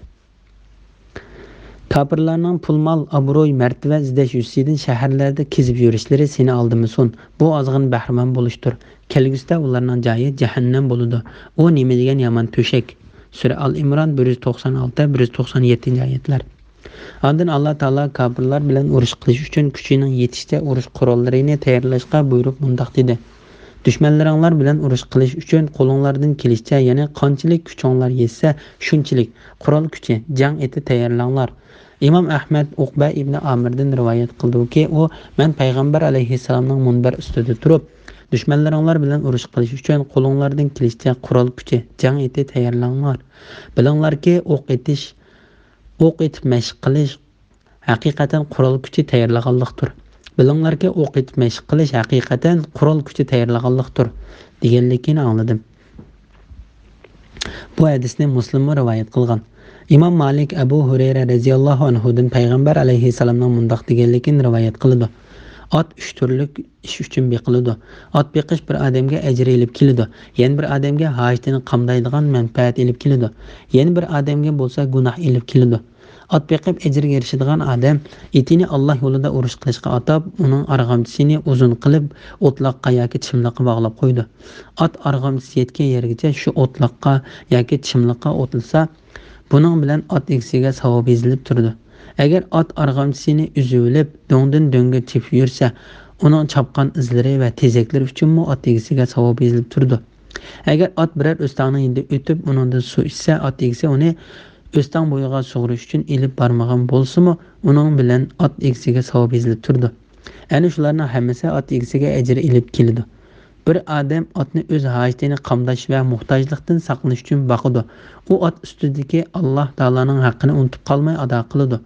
كاپىرلارنىڭ پۇل-مال، ئابرۇي، مەرتىۋە ئىزدەش يۈزىسىدىن شەھەرلەردە كېزىپ يۈرۈشلىرى سېنى ئالدىمىسۇن. بۇ ئازغىنە بەھرىمەن بولۇشتۇر. كەلگۈسىدە ئۇلارنىڭ جايى جەھەننەم بولىدۇ. ئۇ نېمە دېگەن يامان تۆشەك. سۈرە ئال ئىمران، بىر يۈز توقسان ئالتە، بىر يۈز توقسان يەتتىنچى ئايەتلەر. ئاندىن ئاللا تائالا كاپىرلار بىلەن ئۇرۇش قىلىش ئۈچۈن كۈچىنىڭ يېتىشىچە ئۇرۇش قوراللىرىنى تەييارلاشقا بۇيرۇپ مۇنداق دېدى: «دۈشمەنلىرىڭلار بىلەن ئۇرۇش قىلىش ئۈچۈن قولۇڭلاردىن كېلىشىچە، يەنى قانچىلىك كۈچۈڭلار يەتسە، شۇنچىلىك قورال كۈچى، جەڭ ئېتى تەييارلاڭلار.» ئىمام ئەھمەد ئۇقبە ئىبنى ئامىردىن رىۋايەت قىلدىكى، ئۇ: «مەن پەيغەمبەر ئەلەيھىسسالامنىڭ مۇنبەر ئۈستىدە تۇرۇپ، دۈشمەنلىرىڭلار بىلەن ئۇرۇش قىلىش ئۈچۈن قولۇڭلاردىن كېلىشىچە قورال كۈچى، جەڭ ئېتى تەييارلاڭلار. بىلىڭلاركى، ئوق ئېتىش، ئوق ئېتىپ مەشىق قىلىش ھەقىقەتەن قورال كۈچى تەييارلىغانلىقتۇر. بىلىڭلاركى، ئوق ئېتىپ مەشىق قىلىش ھەقىقەتەن قورال كۈچى تەييارلىغانلىقتۇر» دېگەنلىكىنى ئاڭلىدىم. بۇ ھەدىسنى مۇسلىممۇ رىۋايەت قىلغان. ئىمام مالىك ئەبۇ ھۇرەيرە رەزىياللاھۇ ئەنھۇدىن پەيغەمبەر ئەلەيھىسسالامنىڭ مۇنداق دېگەنلىكىنى رىۋايەت قىلىدۇ: «ئات ئۈچ تۈرلۈك ئىش ئۈچۈن بېقىلىدۇ. ئات بېقىش بىر ئادەمگە ئەجىر ئېلىپ كېلىدۇ، يەنە بىر ئادەمگە ھاجىتىنى قامدايدىغان مەنپەئەت ئېلىپ كېلىدۇ، يەنە بىر ئادەمگە بولسا گۇناھ ئېلىپ كېلىدۇ.» ئات بېقىپ ئەجىرگە ئېرىشىدىغان ئادەم ئېتىنى ئاللا يولىدا ئۇرۇش قىلىشقا ئاتاپ، ئۇنىڭ ئارغامچىسىنى ئۇزۇن قىلىپ، ئوتلاققا ياكى چىملىققا باغلاپ قويىدۇ. ئات ئارغامچىسى يەتكەن يەرگىچە شۇ ئوتلاققا ياكى چىملىققا ئوتلىسا، بۇنىڭ بىلەن ئات ئىگىسىگە ساۋاب يېزىلىپ تۇرىدۇ. ئەگەر ئات ئارغامچىسىنى ئۈزۈۋېلىپ، دۆڭدىن دۆڭگە چېپىپ يۈرسە، ئۇنىڭ چاپقان ئىزلىرى ۋە تېزەكلىرى ئۈچۈنمۇ ئات ئىگىسىگە ساۋاب يېزىلىپ تۇرىدۇ. ئەگەر ئات بىرەر ئۆستەڭنىڭ يېنىدا ئۆتۈپ، ئۇنىڭدىن سۇ ئىچسە، ئات ئىگىسى ئۇنى ئۆستەڭ بويىغا سۇغىرىش ئۈچۈن ئېلىپ بارمىغان بولسىمۇ، ئۇنىڭ بىلەن ئات ئىگىسىگە ساۋاب يېزىلىپ تۇرىدۇ. ئەنە شۇلارنىڭ ھەممىسى ئات ئىگىسىگە ئەجىر ئېلىپ كېلىدۇ. بىر ئادەم ئاتنى ئۆز ھاجىتىنى قامداش ۋە موھتاجلىقتىن ساقلىنىش ئۈچۈن باقىدۇ. ئۇ ئات ئۈستىدىكى ئاللا تائالانىڭ ھەققىنى ئۇنتۇپ قالماي ئادا قىلىدۇ.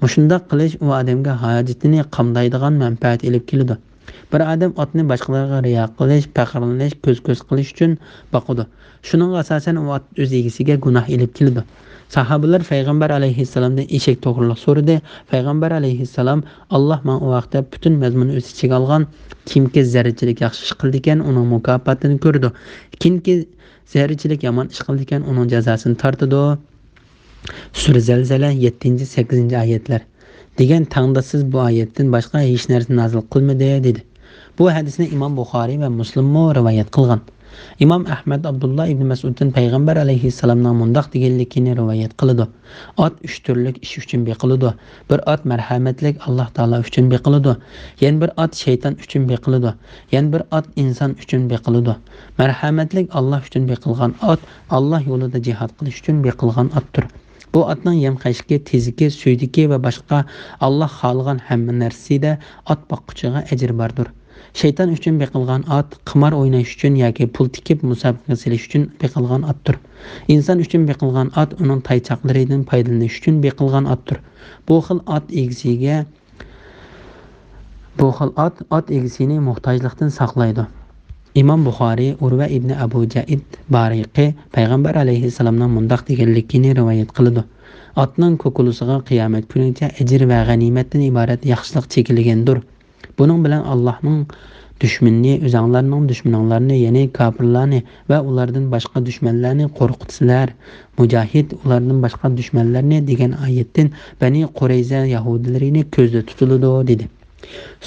مۇشۇنداق قىلىش ئۇ ئادەمگە ھاجىتىنى قامدايدىغان مەنپەئەت ئېلىپ كېلىدۇ. بىر ئادەم ئاتنى باشقىلارغا رىيا قىلىش، پەخىرلىنىش، كۆز-كۆز قىلىش ئۈچۈن باقىدۇ. شۇنىڭغا ئاساسەن ئۇ ئات ئۆز ئىگىسىگە گۇناھ ئېلىپ كېلىدۇ. ساھابىلەر پەيغەمبەر ئەلەيھىسسالامدىن ئېشەك توغرىلىق سورىدى. پەيغەمبەر ئەلەيھىسسالام: «ئاللا ماڭا ئۇ ھەقتە پۈتۈن مەزمۇننى ئۆز ئىچىگە ئالغان، كىمكى زەررىچىلىك ياخشى ئىش قىلىدىكەن، ئۇنىڭ مۇكاپاتىنى كۆرىدۇ. كىمكى زەررىچىلىك يامان ئىش قىلىدىكەن، ئۇنىڭ جازاسىنى تارتىدۇ.» سۈرە زەلزەلە، يەتتىنچى، سەككىزىنچى ئايەتلەر. دېگەن تەڭداشسىز بۇ ئايەتتىن باشقا ھېچ نەرسە نازىل قىلمىدى، دېدى. بۇ ھەدىسنى ئىمام بۇخارىي ۋە مۇسلىممۇ رىۋايەت قىلغان. ئىمام ئەھمەد ئابدۇللا ئىبنى مەسئۇدتىن پەيغەمبەر ئەلەيھىسسالامنىڭ مۇنداق دېگەنلىكىنى رىۋايەت قىلىدۇ: «ئات ئۈچ تۈرلۈك ئىش ئۈچۈن بېقىلىدۇ. بىر ئات مەرھەمەتلىك، ئاللا تائالا ئۈچۈن بېقىلىدۇ. يەنە بىر ئات شەيتان ئۈچۈن بېقىلىدۇ. يەنە بىر ئات ئىنسان ئۈچۈن بېقىلىدۇ.» مەرھەمەتلىك، ئاللا ئۈچۈن بېقىلغان ئات، ئاللا يولىدا جىھاد قىلىش ئۈچۈن بېقىلغان ئاتتۇر. بۇ ئاتنىڭ يەم-خەشىكى، تېزىكى، سۈيدۈكى ۋە باشقا ئاللا خالىغان ھەممە نەرسىسىدە ئات باققۇچىغا ئەجىر باردۇر. شەيتان ئۈچۈن بېقىلغان ئات، قىمار ئويناش ئۈچۈن ياكى پۇل تىكىپ مۇسابىقىگە سېلىش ئۈچۈن بېقىلغان ئاتتۇر. ئىنسان ئۈچۈن بېقىلغان ئات ئۇنىڭ تايچاقلىرىدىن پايدىلىنىش ئۈچۈن بېقىلغان ئاتتۇر. بۇ خىل ئات ئىگىسىگە بۇ خىل ئات ئات ئىگىسىنى موھتاجلىقتىن ساقلايدۇ. ئىمام بۇخارىي ئۇرۋە ئىبنى ئەبۇ جەئىد بارىقى پەيغەمبەر ئەلەيھىسسالامنىڭ مۇنداق دېگەنلىكىنى رىۋايەت قىلىدۇ: ئاتنىڭ كوكۇلىسىغا قىيامەت كۈنىگىچە ئەجىر ۋە غەنىيمەتتىن ئىبارەت ياخشىلىق چېكىلگەندۇر. بۇنىڭ بىلەن ئاللاھنىڭ دۈشمىنىنى، ئۆزۈڭلارنىڭ دۈشمىنىڭلارنى، يەنى كاپىرلارنى ۋە ئۇلاردىن باشقا دۈشمەنلەرنى قورقۇتىسىلەر. مۇجاھىد ئۇلاردىن باشقا دۈشمەنلەرنى دېگەن ئايەتتىن بەنى قۇرەيزە يەھۇدىيلىرىنى كۆزدە تۇتۇلىدۇ، دېدى.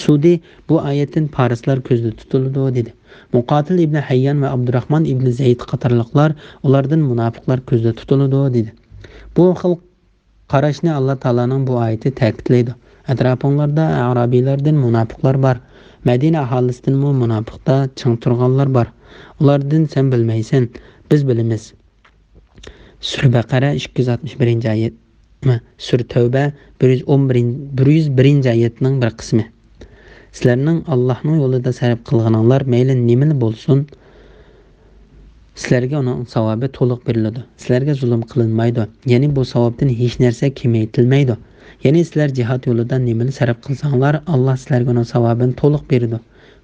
سۇدى بۇ ئايەتتىن پارسلار كۆزدە تۇتۇلىدۇ، دېدى. مۇقاتىل ئىبنى ھەييان ۋە ئابدۇراخمان ئىبنى زەيد قاتارلىقلار ئۇلاردىن مۇناپىقلار كۆزدە تۇتۇلىدۇ، دېدى. بۇ خىل قاراشنى ئاللا تائالانىڭ بۇ ئايىتى تەكىتلەيدۇ: ئەتراپىڭلاردا ئەرابىيلەردىن مۇناپىقلار بار، مەدىنە ئاھالىسىدىنمۇ مۇناپىقتا چىڭ تۇرغانلار بار. ئۇلاردىن سەن بىلمەيسەن، بىز بىلىمىز. سۈرە بەقەرە ئىككى يۈز ئاتمىش بىرىنچى ئايەت، مە، سۈرە تەۋبە بىر يۈز ئون بىرىنچى، بىر يۈز بىرىنچى ئايەتنىڭ بىر قىسمى. سىلەرنىڭ ئاللاھنىڭ يولىدا سەرپ قىلغىنىڭلار مەيلى نېمىلا بولسۇن، سىلەرگە ئۇنىڭ ساۋابى تولۇق بېرىلىدۇ. سىلەرگە زۇلۇم قىلىنمايدۇ. يەنى بۇ ساۋابتىن ھېچ نەرسە كېمەيتىلمەيدۇ. يەنى سىلەر جىھاد يولىدا نېمىلا سەرپ قىلساڭلار، ئاللا سىلەرگە ئۇنىڭ ساۋابىنى تولۇق بېرىدۇ.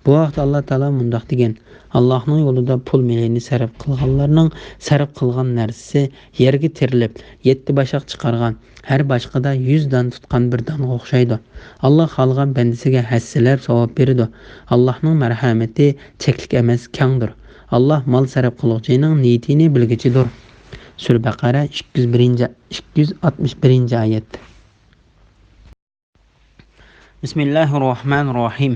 بۇ ھەقتە ئاللا تائالا مۇنداق دېگەن: ئاللاھنىڭ يولىدا پۇل مېلىنى سەرپ قىلغانلارنىڭ سەرپ قىلغان نەرسىسى يەرگە تېرىلىپ، يەتتە باشاق چىقارغان، ھەر باشقىدا يۈز دان تۇتقان بىر دانغا ئوخشايدۇ. ئاللا خالىغان بەندىسىگە ھەسسىلەپ ساۋاب بېرىدۇ. ئاللاھنىڭ مەرھەمىتى چەكلىك ئەمەس، كەڭدۇر. ئاللا مال سەرپ قىلغۇچىنىڭ نىيىتىنى بىلگۈچىدۇر. سۈرە بەقەرە ئىككى يۈز بىرىنچى، ئىككى يۈز ئاتمىش بىرىنچى ئايەت. بىسمىللاھىررەھمانىررەھىم.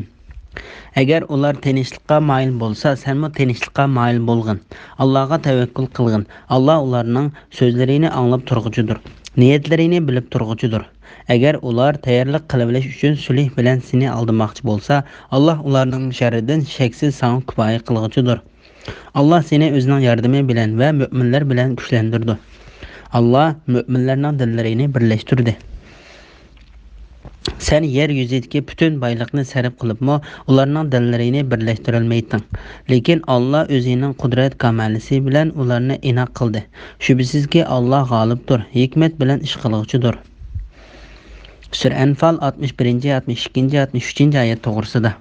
ئەگەر ئۇلار تىنچلىققا مايىل بولسا، سەنمۇ تىنچلىققا مايىل بولغىن. ئاللاغا تەۋەككۈل قىلغىن. ئاللا ئۇلارنىڭ سۆزلىرىنى ئاڭلاپ تۇرغۇچىدۇر، نىيەتلىرىنى بىلىپ تۇرغۇچىدۇر. ئەگەر ئۇلار تەييارلىق قىلىۋېلىش ئۈچۈن سۈلھى بىلەن سېنى ئالدىماقچى بولسا، ئاللا ئۇلارنىڭ شەررىدىن شەكسىز ساڭا كۇپايە قىلغۇچىدۇر. ئاللا سېنى ئۆزىنىڭ ياردىمى بىلەن ۋە مۆمىنلەر بىلەن كۈچلەندۈرىدۇ. ئاللا مۆمىنلەرنىڭ دىللىرىنى بىرلەشتۈردى. سەن يەر يۈزىدىكى پۈتۈن بايلىقنى سەرپ قىلىپمۇ ئۇلارنىڭ دىللىرىنى بىرلەشتۈرەلمەيتتىڭ. لېكىن ئاللا ئۆزىنىڭ قۇدرەت كامالىسى بىلەن ئۇلارنى ئىناق قىلدى. شۈبھىسىزكى، ئاللا غالىبتۇر، ھېكمەت بىلەن ئىش قىلغۇچىدۇر. سۈرە ئەنفال ئاتمىش بىرىنچى، ئاتمىش ئىككىنچى، ئاتمىش ئۈچىنچى ئايەت توغرىسىدا.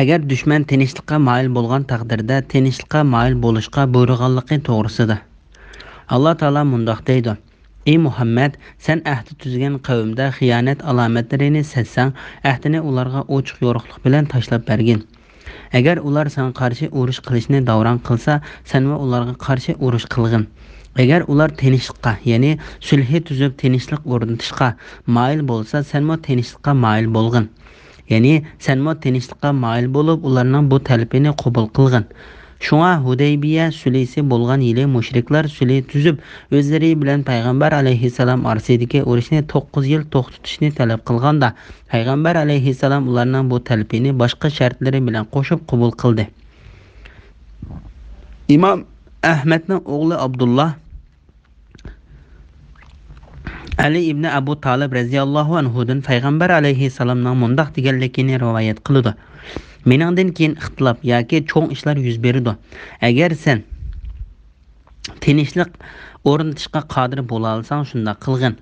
ئەگەر دۈشمەن تىنچلىققا مايىل بولغان تەقدىردە، تىنچلىققا مايىل بولۇشقا بۇيرۇغانلىقى توغرىسىدا. ئاللا تائالا مۇنداق دەيدۇ: ئى مۇھەممەد، سەن ئەھدى تۈزگەن قەۋمدە خىيانەت ئالامەتلىرىنى سەزسەڭ، ئەھدىنى ئۇلارغا ئوچۇق يورۇقلۇق بىلەن تاشلاپ بەرگىن. ئەگەر ئۇلار ساڭا قارشى ئۇرۇش قىلىشنى داۋراڭ قىلسا، سەنمۇ ئۇلارغا قارشى ئۇرۇش قىلغىن. ئەگەر ئۇلار تىنچلىققا، يەنى سۈلھى تۈزۈپ تىنچلىق ئورنىتىشقا مايىل بولسا، سەنمۇ تىنچلىققا مايىل بولغىن. يەنى سەنمۇ تىنچلىققا مايىل بولۇپ، ئۇلارنىڭ بۇ تەلىپىنى قوبۇل قىلغىن. شۇڭا ھۇدەيبىيە سۈلھىسى بولغان يىلى مۇشرىكلار سۈلھى تۈزۈپ، ئۆزلىرى بىلەن پەيغەمبەر ئەلەيھىسسالام ئارىسىدىكى ئۇرۇشنى توققۇز يىل توختىتىشنى تەلەپ قىلغاندا، پەيغەمبەر ئەلەيھىسسالام ئۇلارنىڭ بۇ تەلىپىنى باشقا شەرتلىرى بىلەن قوشۇپ قوبۇل قىلدى. ئىمام ئەھمەدنىڭ ئوغلى ئابدۇللا ئەلى ئىبنى ئەبۇ تالىب رەزىياللاھۇ ئەنھۇدىن پەيغەمبەر ئەلەيھىسسالامنىڭ مۇنداق دېگەنلىكىنى رىۋايەت قىلىدۇ: مېنىڭدىن كېيىن ئىختىلاپ ياكى چوڭ ئىشلار يۈز بېرىدۇ. ئەگەر سەن تىنچلىق ئورنىتىشقا قادىر بولالىساڭ، شۇنداق قىلغىن.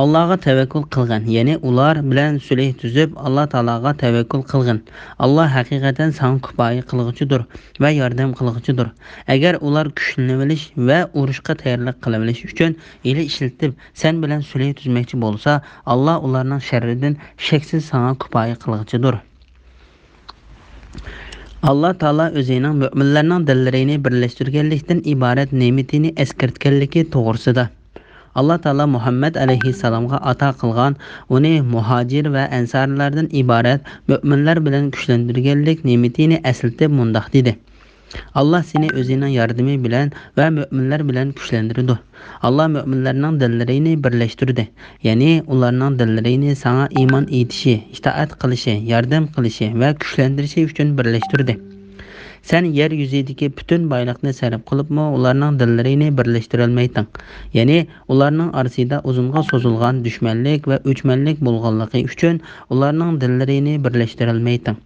ئاللاغا تەۋەككۈل قىلغىن، يەنى ئۇلار بىلەن سۈلھى تۈزۈپ، ئاللا تائالاغا تەۋەككۈل قىلغىن. ئاللا ھەقىقەتەن ساڭا كۇپايە قىلغۇچىدۇر ۋە ياردەم قىلغۇچىدۇر. ئەگەر ئۇلار كۈچلىنىۋېلىش ۋە ئۇرۇشقا تەييارلىق قىلىۋېلىش ئۈچۈن ھىيلە ئىشلىتىپ، سەن بىلەن سۈلھى تۈزمەكچى بولسا، ئاللا ئۇلارنىڭ شەررىدىن شەكسىز ساڭا كۇپايە قىلغۇچىدۇر. ئاللا تائالا ئۆزىنىڭ مۆمىنلەرنىڭ دىللىرىنى بىرلەشتۈرگەنلىكتىن ئىبارەت نېمىتىنى ئەسكەرتكەنلىكى توغرىسىدا. ئاللا تائالا مۇھەممەد ئەلەيھىسسالامغا ئاتا قىلغان، ئۇنى مۇھاجىر ۋە ئەنسارىيلاردىن ئىبارەت مۆمىنلەر بىلەن كۈچلەندۈرگەنلىك نېمىتىنى ئەسلىتىپ مۇنداق دېدى: ئاللا سېنى ئۆزىنىڭ ياردىمى بىلەن ۋە مۆمىنلەر بىلەن كۈچلەندۈرىدۇ. ئاللا مۆمىنلەرنىڭ دىللىرىنى بىرلەشتۈردى، يەنى ئۇلارنىڭ دىللىرىنى ساڭا ئىمان ئېيتىشى، ئىتائەت قىلىشى، ياردەم قىلىشى ۋە كۈچلەندۈرۈشى ئۈچۈن بىرلەشتۈردى. سەن يەر يۈزىدىكى پۈتۈن بايلىقنى سەرپ قىلىپمۇ ئۇلارنىڭ دىللىرىنى بىرلەشتۈرەلمەيتتىڭ. يەنى ئۇلارنىڭ ئارىسىدا ئۇزۇنغا سوزۇلغان دۈشمەنلىك ۋە ئۆچمەنلىك بولغانلىقى ئۈچۈن ئۇلارنىڭ دىللىرىنى بىرلەشتۈرەلمەيتتىڭ.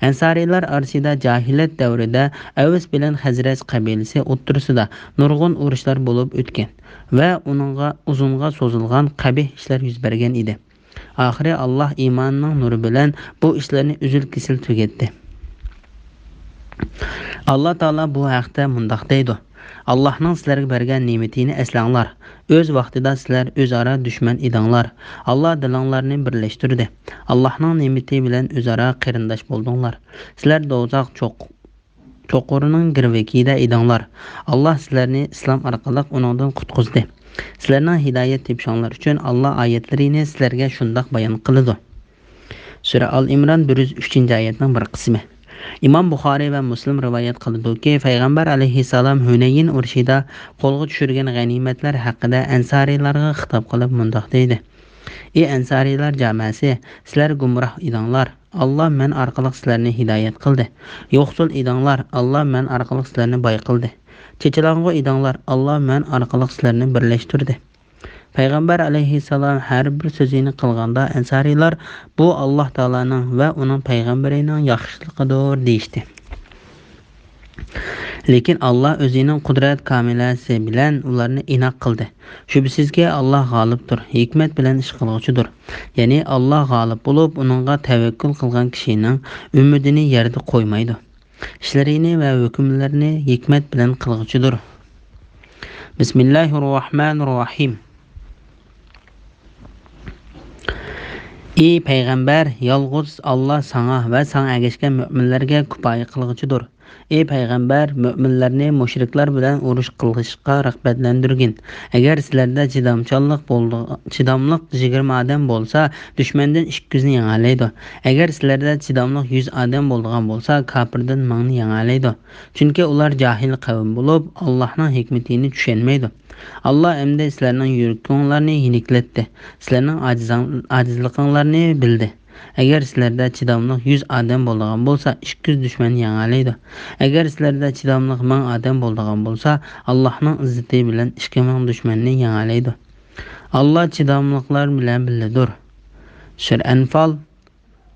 ئەنسارىيلار ئارىسىدا جاھىلىيەت دەۋرىدە ئەۋس بىلەن خەزرەج قەبىلىسى ئوتتۇرىسىدا نۇرغۇن ئۇرۇشلار بولۇپ ئۆتكەن ۋە ئۇنىڭغا ئۇزۇنغا سوزۇلغان قەبىھ ئىشلار يۈز بەرگەن ئىدى. ئاخىرى ئاللاھ ئىمانىنىڭ نۇرى بىلەن بۇ ئىشلارنى ئۈزۈل-كېسىل تۈگەتتى. ئاللاھ تائالا بۇ ھەقتە مۇنداق دەيدۇ: «ئاللاھنىڭ سىلەرگە بەرگەن نېمىتىنى ئەسلەڭلار. ئۆز ۋاقتىدا سىلەر ئۆزئارا دۈشمەن ئىدىڭلار. ئاللاھ دىلىڭلارنى بىرلەشتۈردى. ئاللاھنىڭ نېمىتى بىلەن ئۆزئارا قېرىنداش بولدۇڭلار. سىلەر دوزاخ چوق-، چوقۇرىنىڭ گىرۋىكىدە ئىدىڭلار. ئاللاھ سىلەرنى ئىسلام ئارقىلىق ئۇنىڭدىن قۇتقۇزدى. سىلەرنىڭ ھىدايەت تېپىشىڭلار ئۈچۈن ئاللاھ ئايەتلىرىنى سىلەرگە شۇنداق بايان قىلىدۇ.» سۈرە ئال ئىمران، بىر يۈز ئۈچىنچى ئايەتنىڭ بىر قىسمى. ئىمام بۇخارىي ۋە مۇسلىم رىۋايەت قىلىدۇكى، پەيغەمبەر ئەلەيھىسسالام ھۈنەيىن ئۇرۇشىدا قولغا چۈشۈرگەن غەنىيمەتلەر ھەققىدە ئەنسارىيلارغا خىتاب قىلىپ مۇنداق دەيدى: «ئى ئەنسارىيلار جامەسى، سىلەر گۇمراھ ئىدىڭلار. ئاللاھ مەن ئارقىلىق سىلەرنى ھىدايەت قىلدى. يوقسۇل ئىدىڭلار، ئاللاھ مەن ئارقىلىق سىلەرنى باي قىلدى. چېچىلاڭغۇ ئىدىڭلار، ئاللاھ مەن ئارقىلىق سىلەرنى بىرلەشتۈردى.» پەيغەمبەر ئەلەيھىسسالام ھەر بىر سۆزىنى قىلغاندا، ئەنسارىيلار: «بۇ ئاللاھ تائالانىڭ ۋە ئۇنىڭ پەيغەمبىرىنىڭ ياخشىلىقىدۇر» دېيىشتى. لېكىن ئاللاھ ئۆزىنىڭ قۇدرەت كامىلەسى بىلەن ئۇلارنى ئىناق قىلدى. شۈبھىسىزكى، ئاللاھ غالىبتۇر، ھېكمەت بىلەن ئىش قىلغۇچىدۇر. يەنى ئاللاھ غالىب بولۇپ، ئۇنىڭغا تەۋەككۈل قىلغان كىشىنىڭ ئۈمىدىنى يەردە قويمايدۇ. ئىشلىرىنى ۋە ھۆكۈملىرىنى ھېكمەت بىلەن قىلغۇچىدۇر. بىسمىللاھىررەھمانىررەھىم. ئى پەيغەمبەر، يالغۇز ئاللاھ ساڭا ۋە ساڭا ئەگەشكەن مۆمىنلەرگە كۇپايە قىلغۇچىدۇر. ئى پەيغەمبەر، مۆمىنلەرنى مۇشرىكلار بىلەن ئۇرۇش قىلىشقا رىغبەتلەندۈرگىن. ئەگەر سىلەردە چىدامچانلىق بولدى-، چىداملىق يىگىرمە ئادەم بولسا، دۈشمەندىن ئىككى يۈزنى يېڭەلەيدۇ. ئەگەر سىلەردە چىداملىق يۈز ئادەم بولىدىغان بولسا، كاپىردىن مىڭنى يېڭەلەيدۇ. چۈنكى ئۇلار جاھىل قەۋم بولۇپ، ئاللاھنىڭ ھېكمىتىنى چۈشەنمەيدۇ. ئاللاھ ئەمدى سىلەرنىڭ يۈرىكىڭلارنى يېنىكلەتتى، سىلەرنىڭ ئاجىزاڭ-، ئاجىزلىقىڭلارنى بىلدى. ئەگەر سىلەردە چىداملىق يۈز ئادەم بولىدىغان بولسا، ئىككى يۈز دۈشمەننى يېڭەلەيدۇ. ئەگەر سىلەردە چىداملىق مىڭ ئادەم بولىدىغان بولسا، ئاللاھنىڭ ئىززىتى بىلەن ئىككى مىڭ دۈشمەننى يېڭەلەيدۇ. ئاللاھ چىداملىقلار بىلەن بىللىدۇر. سۈرە ئەنفال،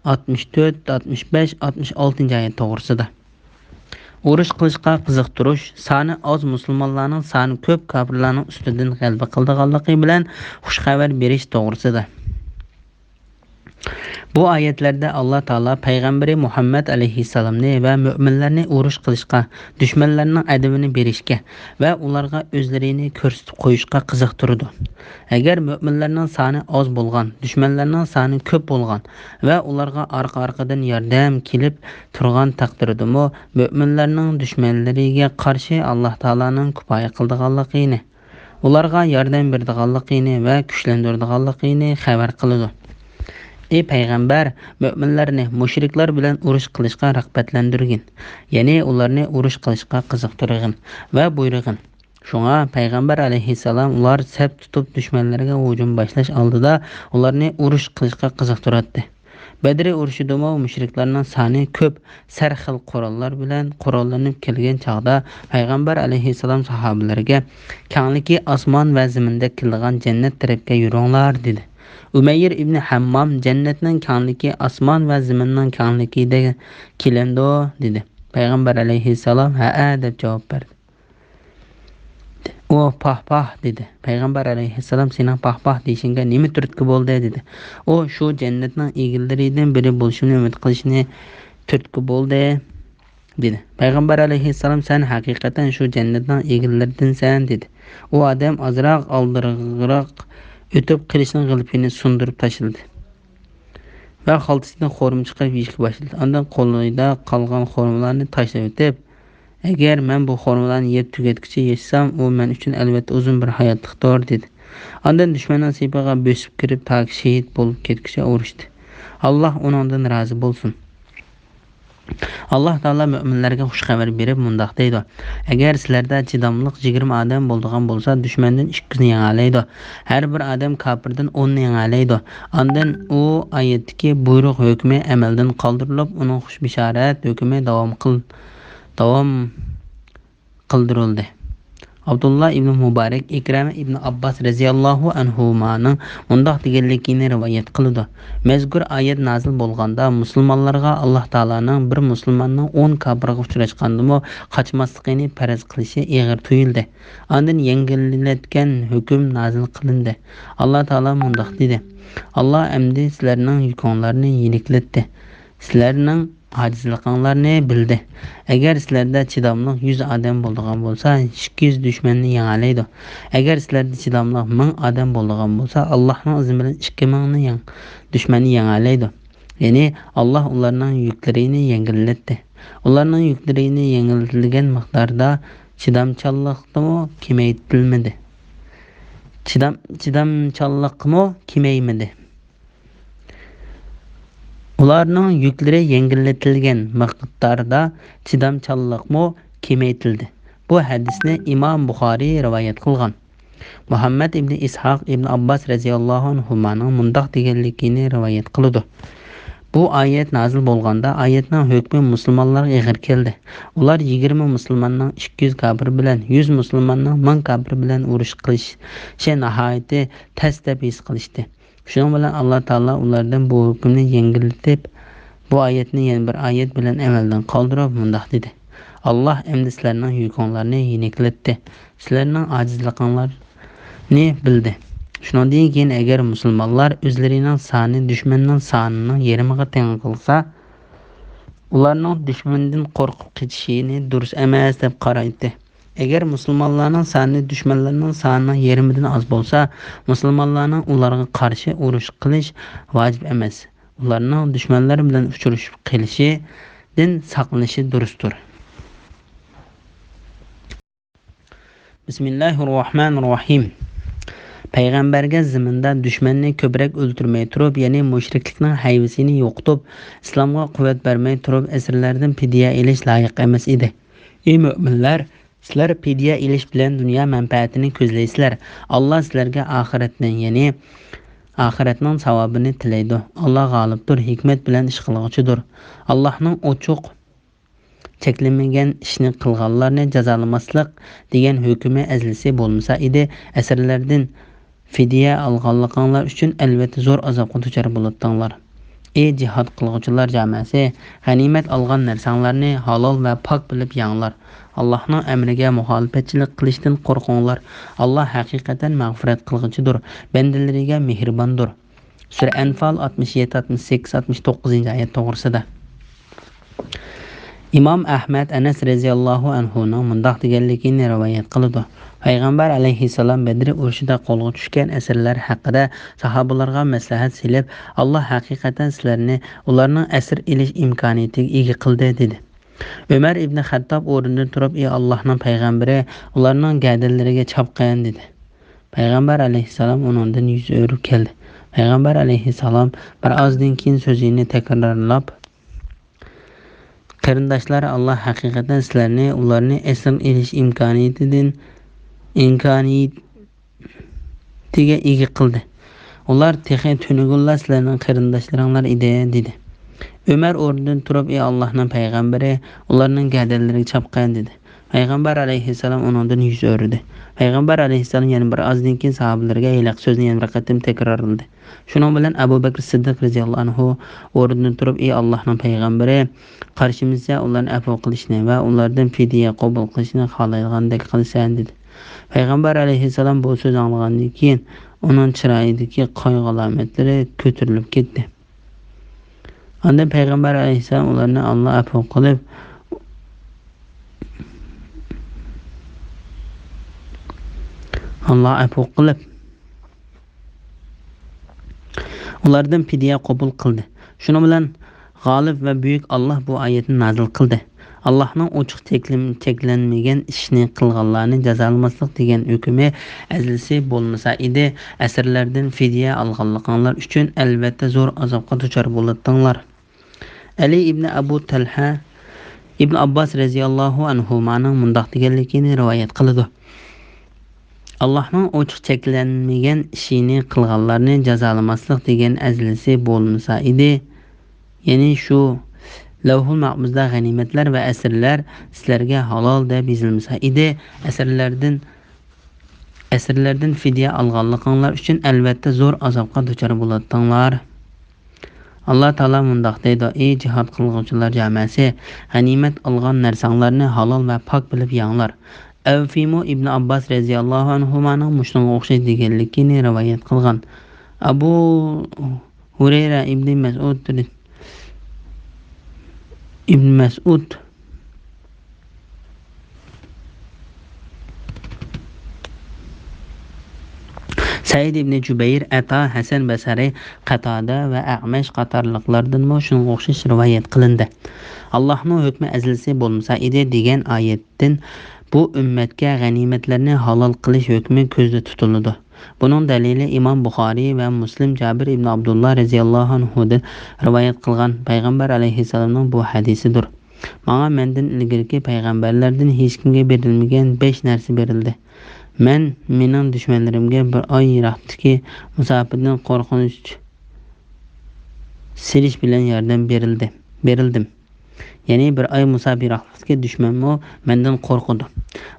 ئاتمىش تۆت، ئاتمىش بەش، ئاتمىش ئالتىنچى ئايەت توغرىسىدا. ئۇرۇش قىلىشقا قىزىقتۇرۇش، سانى ئاز مۇسۇلمانلارنىڭ سانى كۆپ كاپىرلارنىڭ ئۈستىدىن غەلىبە قىلىدىغانلىقى بىلەن خۇش خەۋەر بېرىش توغرىسىدا. بۇ ئايەتلەردە ئاللاھ تائالا پەيغەمبىرى مۇھەممەد ئەلەيھىسسالامنى ۋە مۆمىنلەرنى ئۇرۇش قىلىشقا، دۈشمەنلەرنىڭ ئەدىپىنى بېرىشكە ۋە ئۇلارغا ئۆزلىرىنى كۆرسىتىپ قويۇشقا قىزىقتۇرىدۇ. ئەگەر مۆمىنلەرنىڭ سانى ئاز بولغان، دۈشمەنلەرنىڭ سانى كۆپ بولغان ۋە ئۇلارغا ئارقا-ئارقىدىن ياردەم كېلىپ تۇرغان تەقدىردىمۇ، مۆمىنلەرنىڭ دۈشمەنلىرىگە قارشى ئاللاھ تائالانىڭ كۇپايە قىلىدىغانلىقىنى، ئۇلارغا ياردەم بېرىدىغانلىقىنى ۋە كۈچلەندۈرىدىغانلىقىنى خەۋەر قىلىدۇ. ئى پەيغەمبەر، مۆمىنلەرنى مۇشرىكلار بىلەن ئۇرۇش قىلىشقا رىغبەتلەندۈرگىن، يەنى ئۇلارنى ئۇرۇش قىلىشقا قىزىقتۇرغىن ۋە بۇيرۇغىن. شۇڭا پەيغەمبەر ئەلەيھىسسالام ئۇلار سەپ تۇتۇپ دۈشمەنلەرگە ھۇجۇم باشلاش ئالدىدا ئۇلارنى ئۇرۇش قىلىشقا قىزىقتۇراتتى. بەدرى ئۇرۇشىدىمۇ مۇشرىكلارنىڭ سانى كۆپ، سەر خىل قوراللار بىلەن قوراللىنىپ كەلگەن چاغدا پەيغەمبەر ئەلەيھىسسالام ساھابىلەرگە، «كەڭلىكى ئاسمان ۋە زېمىندەك كېلىدىغان جەننەت تەرەپكە يۈرۈڭلار» دېدى. ئۇمەير ئىبنى ھەممام، «جەننەتنىڭ كەڭلىكى ئاسمان ۋە زېمىننىڭ كەڭلىكىدە كېلەمدۇ؟» دېدى. پەيغەمبەر ئەلەيھىسسالام، «ھەئە» دەپ جاۋاب بەردى. ئۇ، «پاھ، پاھ» دېدى. پەيغەمبەر ئەلەيھىسسالام، «سېنىڭ پاھ، پاھ دېيىشىڭگە نېمە تۈرتكە بولدى؟» دېدى. ئۇ، «شۇ جەننەتنىڭ ئىگىلىرىدىن بىرى بولۇشۇمنى ئۈمىد قىلىشنى تۈرتكە بولدى» دېدى. پەيغەمبەر ئەلەيھىسسالام، «سەن ھەقىقەتەن شۇ جەننەتنىڭ ئىگىلىرىدىنسەن» دېدى. ئۇ ئادەم ئازراق ئالدىراقراق ئۆتۈپ، قىلىچنىڭ غىلىپىنى سۇندۇرۇپ تاشلىدى ۋە خالتىسىدىن خورما چىقىرىپ يېيىشكە باشلىدى. ئاندىن قولىدا قالغان خورمىلارنى تاشلىۋېتىپ، «ئەگەر مەن بۇ خورمىلارنى يەپ تۈگەتكۈچە ياشىسام، ئۇ مەن ئۈچۈن ئەلۋەتتە ئۇزۇن بىر ھاياتلىقتۇر» دېدى. ئاندىن دۈشمەننىڭ سېپىغا بۆسۈپ كىرىپ، تاكى شېھىت بولۇپ كەتكۈچە ئۇرۇشتى. ئاللاھ ئۇنىڭدىن رازى بولسۇن. ئاللاھ تائالا مۆمىنلەرگە خۇش خەۋەر بېرىپ مۇنداق دەيدۇ: «ئەگەر سىلەردە چىداملىق يىگىرمە ئادەم بولىدىغان بولسا، دۈشمەندىن ئىككى يۈزنى يېڭەلەيدۇ. ھەر بىر ئادەم كاپىردىن ئوننى يېڭەلەيدۇ.» ئاندىن ئۇ ئايەتتىكى بۇيرۇق ھۆكمى ئەمەلدىن قالدۇرۇلۇپ، ئۇنىڭ خۇش بېشارەت ھۆكمى داۋام قىل-، داۋام قىلدۇرۇلدى. ئابدۇللا ئىبنى مۇبارەك ئىكرامە ئىبنى ئابباس رەزىياللاھۇ ئەنھۇمانىڭ مۇنداق دېگەنلىكىنى رىۋايەت قىلىدۇ: مەزكۇر ئايەت نازىل بولغاندا، مۇسۇلمانلارغا ئاللاھ تائالانىڭ بىر مۇسۇلماننىڭ ئون كاپىرغا ئۇچراشقاندىمۇ قاچماسلىقىنى پەرز قىلىشى ئېغىر تۇيۇلدى. ئاندىن يەڭگىللەتكەن ھۆكۈم نازىل قىلىندى. ئاللاھ تائالا مۇنداق دېدى: ئاللاھ ئەمدى سىلەرنىڭ يۈكۈڭلارنى يېنىكلەتتى. سىلەرنىڭ ئاجىزلىقىڭلارنى بىلدى. ئەگەر سىلەردە چىداملىق يۈز ئادەم بولىدىغان بولسا، ئىككى يۈز دۈشمەننى يېڭەلەيدۇ. ئەگەر سىلەردە چىداملىق مىڭ ئادەم بولىدىغان بولسا، ئاللاھنىڭ ئىزنى بىلەن ئىككى مىڭنى يېڭ-، دۈشمەننى يېڭەلەيدۇ. يەنى ئاللاھ ئۇلارنىڭ يۈكلىرىنى يەڭگىللەتتى. ئۇلارنىڭ يۈكلىرىنى يەڭگىللىتىلگەن مىقداردا چىدامچانلىقمۇ كېمەيتىلمىدى. چىدام-، چىدامچانلىقمۇ كېمەيمىدى. ئۇلارنىڭ يۈكلىرى يەڭگىللىتىلگەن مىقداردا چىدامچانلىقمۇ كېمەيتىلدى. بۇ ھەدىسنى ئىمام بۇخارىي رىۋايەت قىلغان. مۇھەممەد ئىبنى ئىسھاق ئىبنى ئابباس رەزىياللاھۇ ئەنھۇمانىڭ مۇنداق دېگەنلىكىنى رىۋايەت قىلىدۇ: بۇ ئايەت نازىل بولغاندا، ئايەتنىڭ ھۆكمى مۇسۇلمانلارغا ئېغىر كەلدى. ئۇلار يىگىرمە مۇسۇلماننىڭ ئىككى يۈز كاپىر بىلەن يۈز مۇسۇلماننىڭ مىڭ كاپىر بىلەن ئۇرۇش قىلىشى ناھايىتى تەس دەپ ھېس قىلىشتى. شۇنىڭ بىلەن ئاللاھ تائالا ئۇلاردىن بۇ ھۆكۈمنى يەڭگىللىتىپ، بۇ ئايەتنى يەنە بىر ئايەت بىلەن ئەمەلدىن قالدۇرۇپ مۇنداق دېدى: ئاللاھ ئەمدى سىلەرنىڭ يۈكۈڭلارنى يېنىكلەتتى. سىلەرنىڭ ئاجىزلىقىڭلارنى بىلدى. شۇنىڭدىن كېيىن ئەگەر مۇسۇلمانلار ئۆزلىرىنىڭ سانى دۈشمەننىڭ سانىنىڭ يېرىمىغا تەڭ قىلسا، ئۇلارنىڭ دۈشمەندىن قورقۇپ قېچىشىنى دۇرۇس ئەمەس دەپ قارايتتى. ئەگەر مۇسۇلمانلارنىڭ سانى دۈشمەنلەرنىڭ سانىنىڭ يېرىمىدىن ئاز بولسا، مۇسۇلمانلارنىڭ ئۇلارغا قارشى ئۇرۇش قىلىش ۋاجىپ ئەمەس. ئۇلارنىڭ دۈشمەنلەر بىلەن ئۇچرىشىپ قېلىشىدىن ساقلىنىشى دۇرۇستۇر. بىسمىللاھىررەھمانىررەھىم. پەيغەمبەرگە زېمىندا دۈشمەننى كۆپرەك ئۆلتۈرمەي تۇرۇپ، يەنى مۇشرىكلىكنىڭ ھەيۋىسىنى يوقىتىپ، ئىسلامغا قۇۋۋەت بەرمەي تۇرۇپ، ئەسىرلەردىن پىدىيە ئېلىش لايىق ئەمەس ئىدى. ئى مۆمىنلەر، سىلەر پىدىيە ئېلىش بىلەن دۇنيا مەنپەئەتىنى كۆزلەيسىلەر. ئاللا سىلەرگە ئاخىرەتنى، يەنى ئاخىرەتنىڭ ساۋابىنى تىلەيدۇ. ئاللا غالىبتۇر، ھېكمەت بىلەن ئىش قىلغۇچىدۇر. ئاللانىڭ ئوچۇق چەكلىمىگەن ئىشنى قىلغانلارنى جازالىماسلىق دېگەن ھۆكمى ئەزلىسى بولمىسا ئىدى، ئەسىرلەردىن پىدىيە ئالغانلىقىڭلار ئۈچۈن ئەلۋەتتە زور ئازابقا دۇچار بولاتتىڭلار. ئى جىھاد قىلغۇچىلار جامەسى، غەنىيمەت ئالغان نەرسەڭلارنى ھالال ۋە پاك بىلىپ يەڭلار. ئاللانىڭ ئەمرىگە مۇخالىپەتچىلىك قىلىشتىن قورقۇڭلار. ئاللا ھەقىقەتەن مەغپىرەت قىلغۇچىدۇر، بەندىلىرىگە مېھرىباندۇر. سۈرە ئەنفال ئاتمىش يەتتە، ئاتمىش سەككىز، ئاتمىش توققۇزىنچى ئايەت توغرىسىدا. ئىمام ئەھمەد ئەنەس رەزىياللاھۇ ئەنھۇنىڭ مۇنداق دېگەنلىكىنى رىۋايەت قىلىدۇ. پەيغەمبەر ئەلەيھىسسالام بەدرى ئۇرۇشىدا قولغا چۈشكەن ئەسىرلەر ھەققىدە ساھابىلارغا مەسلىھەت سېلىپ، ئاللا ھەقىقەتەن سىلەرنى ئۇلارنىڭ ئەسىر ئېلىش ئىمكانىيىتىگە ئىگە قىلدى، دېدى. ئۆمەر ئىبنى خەتتاب ئورنىدىن تۇرۇپ، ئى ئاللانىڭ پەيغەمبىرى، ئۇلارنىڭ گەدەنلىرىگە چاپقىن، دېدى. پەيغەمبەر ئەلەيھىسسالام ئۇنىڭدىن يۈز ئۆرۈپ كەلدى. پەيغەمبەر ئەلەيھىسسالام بىر ئازدىن كېيىن سۆزىنى تەكرارلاپ، قېرىنداشلار، ئاللا ھەقىقەتەن سىلەرنى ئۇلارنى ئەسىر ئېلىش ئىمكانىيىتىدىن، ئىمكانىيىتىگە ئىگە قىلدى. ئۇلار تېخى تۈنۈگۈنلا سىلەرنىڭ قېرىنداشلىرىڭلار ئىدى، دېدى. ئۆمەر ئورنىدىن تۇرۇپ، ئى ئاللاھنىڭ پەيغەمبىرى، ئۇلارنىڭ گەدەنلىرىگە چاپقىن، دېدى. پەيغەمبەر ئەلەيھىسسالام ئۇنىڭدىن يۈز ئۆرۈدى. پەيغەمبەر ئەلەيھىسسالام يەنە بىر ئازدىن كېيىن ساھابىلىرىگە ھېلىقى سۆزنى يەنە بىر قېتىم تەكرارلىدى. شۇنىڭ بىلەن ئەبۇ بەكرى سىددىق رەزىياللاھۇ ئەنھۇ ئورنىدىن تۇرۇپ، ئى ئاللاھنىڭ پەيغەمبىرى، قارشىمىزچە ئۇلارنى ئەپۇ قىلىشنى ۋە ئۇلاردىن پىدىيە قوبۇل قىلىشنى خالايدىغاندەك قىلىسەن، دېدى. پەيغەمبەر ئەلەيھىسسالام بۇ سۆزنى ئاڭلىغاندىن كېيىن، ئۇنىڭ چىرايىدىكى قايغۇ ئالامەتلىرى كۆتۈرۈلۈپ كەتتى. ئاندىن پەيغەمبەر ئەلەيھىسسالام ئۇلارنى ئاللا ئەپۇ قىلىپ، ئاللا ئەپۇ قىلىپ، ئۇلاردىن پىدىيە قوبۇل قىلدى. شۇنىڭ بىلەن غالىب ۋە بۈيۈك ئاللا بۇ ئايەتنى نازىل قىلدى. ئاللانىڭ ئوچۇق چەكلىم-، چەكلەنمىگەن ئىشنى قىلغانلارنى جازالىماسلىق دېگەن ھۆكمى ئەزلىسى بولمىسا ئىدى، ئەسىرلەردىن پىدىيە ئالغانلىقىڭلار ئۈچۈن ئەلۋەتتە زور ئازابقا دۇچار بولاتتىڭلار. ئەلى ئىبنى ئەبۇ تەلھە ئىبن ئابباس رەزىياللاھۇ ئەنھۇمانىڭ مۇنداق دېگەنلىكىنى رىۋايەت قىلىدۇ. ئاللانىڭ ئوچۇق چەكلەنمىگەن ئىشىنى قىلغانلارنى جازالىماسلىق دېگەن ئەزلىسى بولمىسا ئىدى، يەنى شۇ لەۋھۇل مەھپۇزدا غەنىيمەتلەر ۋە ئەسىرلەر سىلەرگە ھالال دەپ يېزىلمىسا ئىدى، ئەسىرلەردىن ئەسىرلەردىن فىدىيە ئالغانلىقىڭلار ئۈچۈن ئەلۋەتتە زور ئازابقا دۇچار بولاتتىڭلار. ئاللا تائالا مۇنداق دەيدۇ: ئى جىھاد قىلغۇچىلار جامەسى، غەنىيمەت ئالغان نەرسەڭلارنى ھالال ۋە پاك بىلىپ يەڭلار. ئەۋفىمۇ ئىبن ئابباس رەزىياللاھۇ ئەنھۇمانىڭ مۇشۇنىڭغا ئوخشاش دېگەنلىكىنى رىۋايەت قىلغان. ئەبۇ ھۇرەيرە ئىبن مەسئۇد، ئىبن مەسئۇد، سەئىد ئىبن جۇبەير، ئەتا، ھەسەن بەسرى، قاتادە ۋە ئەمەش قاتارلىقلاردىنمۇ شۇنىڭغا ئوخشاش رىۋايەت قىلىندى. ئاللاھنىڭ ھۆكمى ئەزەلسى بولمىسا ئىدى دېگەن ئايەتتىن بۇ ئۈممەتكە غەنىيمەتلەرنى ھالال قىلىش ھۆكمى كۆزدە تۇتۇلىدۇ. بۇنىڭ دەلىلى ئىمام بۇخارىي ۋە مۇسلىم جابىر ئىبن ئابدۇللا رەزىياللاھۇ ئەنھۇدىن رىۋايەت قىلغان پەيغەمبەر ئەلەيھىسسالامنىڭ بۇ ھەدىسىدۇر: ماڭا مەندىن ئىلگىرىكى پەيغەمبەرلەردىن ھېچكىمگە بېرىلمىگەن بەش نەرسە بېرىلدى. مەن مېنىڭ دۈشمەنلىرىمگە بىر ئاي يىراقتىكى مۇساپىدىن قورقۇنچ سېلىش بىلەن ياردەم بېرىلدى، بېرىلدىم. يەنى بىر ئاي مۇساپە يىراقلىقتىكى دۈشمەنمۇ مەندىن قورقىدۇ.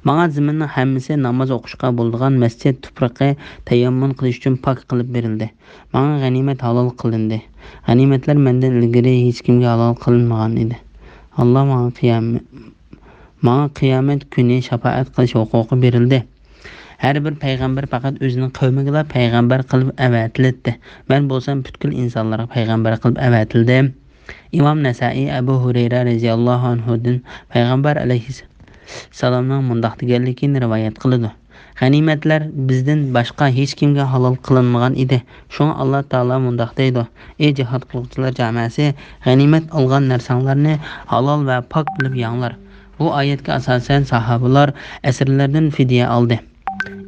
ماڭا زېمىننىڭ ھەممىسى ناماز ئوقۇشقا بولىدىغان مەسچىت تۇپرىقى تەيەممۇم قىلىش ئۈچۈن پاك قىلىپ بېرىلدى. ماڭا غەنىيمەت ھالال قىلىندى. غەنىيمەتلەر مەندىن ئىلگىرى ھېچكىمگە ھالال قىلىنمىغان ئىدى. ئاللا ماڭا قىيام-، ماڭا قىيامەت كۈنى شاپائەت قىلىش ھوقۇقى بېرىلدى. ھەر بىر پەيغەمبەر پەقەت ئۆزىنىڭ قەۋمىگىلا پەيغەمبەر قىلىپ ئەۋەتىلەتتى. مەن بولسام پۈتكۈل ئىنسانلارغا پەيغەمبەر قىلىپ ئەۋەتىلدىم. ئىمام نەسائىي ئەبۇ ھۇرەيرە رەزىياللاھۇ ئەنھۇدىن پەيغەمبەر ئەلەيھىسسالامنىڭ مۇنداق دېگەنلىكىنى رىۋايەت قىلىدۇ: غەنىيمەتلەر بىزدىن باشقا ھېچكىمگە ھالال قىلىنمىغان ئىدى. شۇڭا ئاللا تائالا مۇنداق دەيدۇ: ئى جىھاد قىلغۇچىلار جامەسى، غەنىيمەت ئالغان نەرسەڭلارنى ھالال ۋە پاك بىلىپ يەڭلار. بۇ ئايەتكە ئاساسەن ساھابىلار ئەسىرلەردىن فىدىيە ئالدى.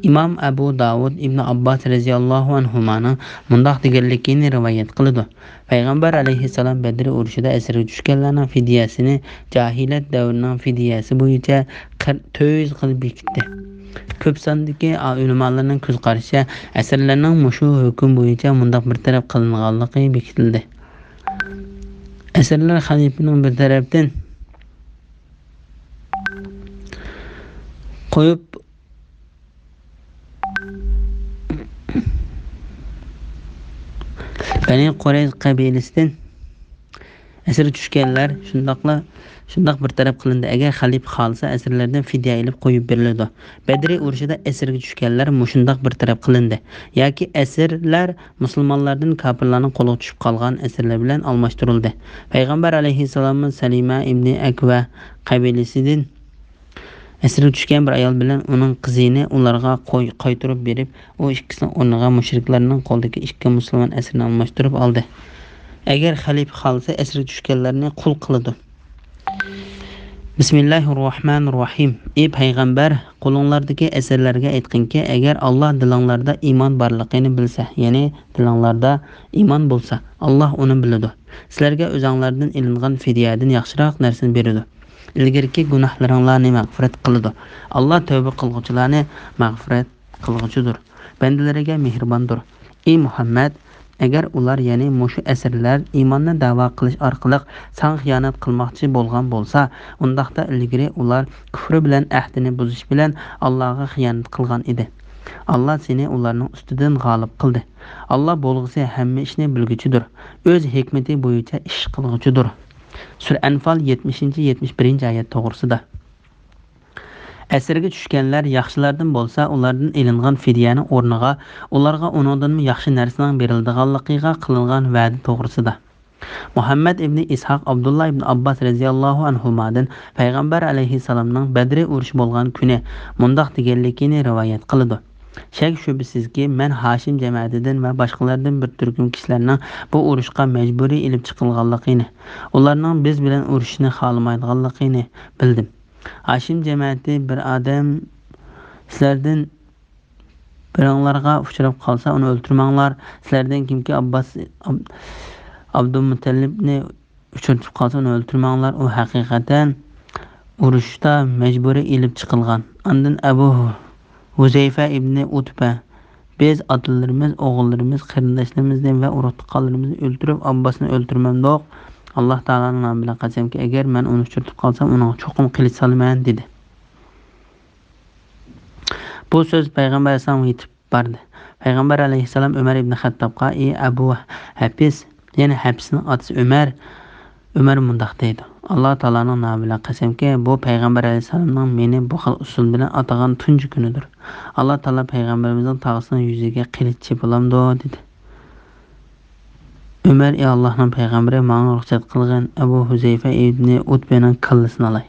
ئىمام ئەبۇ داۋۇد ئىبن ئابباس رەزىياللاھۇ ئەنھۇمانىڭ مۇنداق دېگەنلىكىنى رىۋايەت قىلىدۇ: پەيغەمبەر ئەلەيھىسسالام بەدرى ئۇرۇشىدا ئەسىرگە چۈشكەنلەرنىڭ فىدىيەسىنى جاھىلىيەت دەۋرىنىڭ فىدىيەسى بويىچە قىر-، تۆت يۈز قىلىپ بېكىتتى. كۆپ ساندىكى ئا-، ئۆلىمالارنىڭ كۆز قارىشىچە، ئەسىرلەرنىڭ مۇشۇ ھۆكۈم بويىچە مۇنداق بىر تەرەپ قىلىنغانلىقى بېكىتىلدى. ئەسىرلەر خەلىپىنىڭ بىر تەرەپتىن قويۇپ، بەنى قۇرەيزە قەبىلىسىدىن ئەسىرگە چۈشكەنلەر شۇنداقلا، شۇنداق بىر تەرەپ قىلىندى. ئەگەر خەلىپە خالىسا، ئەسىرلەردىن فىدىيە ئېلىپ قويۇپ بېرىلىدۇ. بەدرى ئۇرۇشىدا ئەسىرگە چۈشكەنلەر مۇشۇنداق بىر تەرەپ قىلىندى. ياكى ئەسىرلەر مۇسۇلمانلاردىن كاپىرلارنىڭ قولىغا چۈشۈپ قالغان ئەسىرلەر بىلەن ئالماشتۇرۇلدى. پەيغەمبەر ئەلەيھىسسالاممۇ سەلىمە ئىبنى ئەكۋە قەبىلىسىدىن ئەسىرگە چۈشكەن بىر ئايال بىلەن ئۇنىڭ قىزىنى ئۇلارغا قوي-، قايتۇرۇپ بېرىپ، ئۇ ئىككىسىنىڭ ئورنىغا مۇشرىكلارنىڭ قولىدىكى ئىككى مۇسۇلمان ئەسىرىنى ئالماشتۇرۇپ ئالدى. ئەگەر خەلىپە خالىسا، ئەسىرگە چۈشكەنلەرنى قۇل قىلىدۇ. بىسمىللاھىررەھمانىررەھىم. ئى پەيغەمبەر، قولۇڭلاردىكى ئەسىرلەرگە ئېيتقىنكى، ئەگەر ئاللا دىلىڭلاردا ئىمان بارلىقىنى بىلسە، يەنى دىلىڭلاردا ئىمان بولسا، ئاللا ئۇنى بىلىدۇ. سىلەرگە ئۆزۈڭلاردىن ئېلىنغان فىدىيەدىن ياخشىراق نەرسىنى بېرىدۇ. ئىلگىرىكى گۇناھلىرىڭلارنى مەغپىرەت قىلىدۇ. ئاللا تەۋبە قىلغۇچىلارنى مەغپىرەت قىلغۇچىدۇر. بەندىلىرىگە مېھرىباندۇر. ئى مۇھەممەد، ئەگەر ئۇلار، يەنى مۇشۇ ئەسىرلەر ئىماننى دەۋا قىلىش ئارقىلىق ساڭا خىيانەت قىلماقچى بولغان بولسا، ئۇنداقتا ئىلگىرى ئۇلار كۇفرى بىلەن ئەھدىنى بۇزۇش بىلەن ئاللاغا خىيانەت قىلغان ئىدى. ئاللا سېنى ئۇلارنىڭ ئۈستىدىن غالىب قىلدى. ئاللا بولغۇسى ھەممە ئىشنى بىلگۈچىدۇر. ئۆز ھېكمىتى بويىچە ئىش قىلغۇچىدۇر. سۈرە ئەنفال يەتمىشىنچى، يەتمىش بىرىنچى ئايەت توغرىسىدا. ئەسىرگە چۈشكەنلەر ياخشىلاردىن بولسا، ئۇلاردىن ئېلىنغان فىدىيەنىڭ ئورنىغا ئۇلارغا ئۇنىڭدىنمۇ ياخشى نەرسىنىڭ بېرىلىدىغانلىقىغا قىلىنغان ۋەدە توغرىسىدا. مۇھەممەد ئىبنى ئىسھاق ئابدۇللا ئىبنى ئابباس رەزىياللاھۇ ئەنھۇمادىن پەيغەمبەر ئەلەيھىسسالامنىڭ بەدرى ئۇرۇشى بولغان كۈنى مۇنداق دېگەنلىكىنى رىۋايەت قىلىدۇ: شەك-شۈبھىسىزكى، مەن ھاشىم جەمەتىدىن ۋە باشقىلاردىن بىر تۈركۈم كىشىلەرنىڭ بۇ ئۇرۇشقا مەجبۇرىي ئېلىپ چىقىلغانلىقىنى، ئۇلارنىڭ بىز بىلەن ئۇرۇشۇشنى خالىمايدىغانلىقىنى بىلدىم. ھاشىم جەمەتى بىر ئادەم سىلەردىن بىرىڭلارغا ئۇچراپ قالسا، ئۇنى ئۆلتۈرمەڭلار. سىلەردىن كىمكى ئابباس، ئاب-، ئابدۇمۇتەللىپنى ئۇچرىتىپ قالسا، ئۇنى ئۆلتۈرمەڭلار. ئۇ ھەقىقەتەن ئۇرۇشتا مەجبۇرىي ئېلىپ چىقىلغان. ئاندىن ئەبۇ ھۇزەيفە ئىبنى ئۇتبە، بىز ئاتىلىرىمىز، ئوغۇللىرىمىز، قېرىنداشلىرىمىزنى ۋە ئۇرۇق-تۇغقانلىرىمىزنى ئۆلتۈرۈپ، ئابباسنى ئۆلتۈرمەمدۇق. ئاللا تائالانىڭ نامى بىلەن قەسەمكى، ئەگەر مەن ئۇنى ئۇچرىتىپ قالسام، ئۇنىڭغا چوقۇم قىلىچ سالىمەن، دېدى. بۇ سۆز پەيغەمبەر ئەلەيھىسسالامغا يېتىپ باردى. پەيغەمبەر ئەلەيھىسسالام ئۆمەر ئىبن خەتتابقا: «ئى ئەبۇ ھەپىس»، يەنى ھەپىسنىڭ ئاتىسى ئۆمەر، ئۆمەر مۇنداق دەيدۇ: «ئاللا تائالانىڭ نامى بىلەن قەسەمكى، بۇ پەيغەمبەر ئەلەيھىسسالامنىڭ مېنى بۇ خىل ئۇسۇل بىلەن ئاتىغان تۇنجى كۈنىدۇر. ئاللا تائالا پەيغەمبىرىمىزنىڭ تاغىسىنىڭ يۈزىگە قىلىچ چېپىلامدۇ؟» دېدى. ئۆمەر: «ئى ئاللاھنىڭ پەيغەمبىرى، ماڭا رۇخسەت قىلغىن، ئەبۇ ھۇزەيفە ئىبنى ئۇتبەنىڭ كاللىسىنى ئالاي.»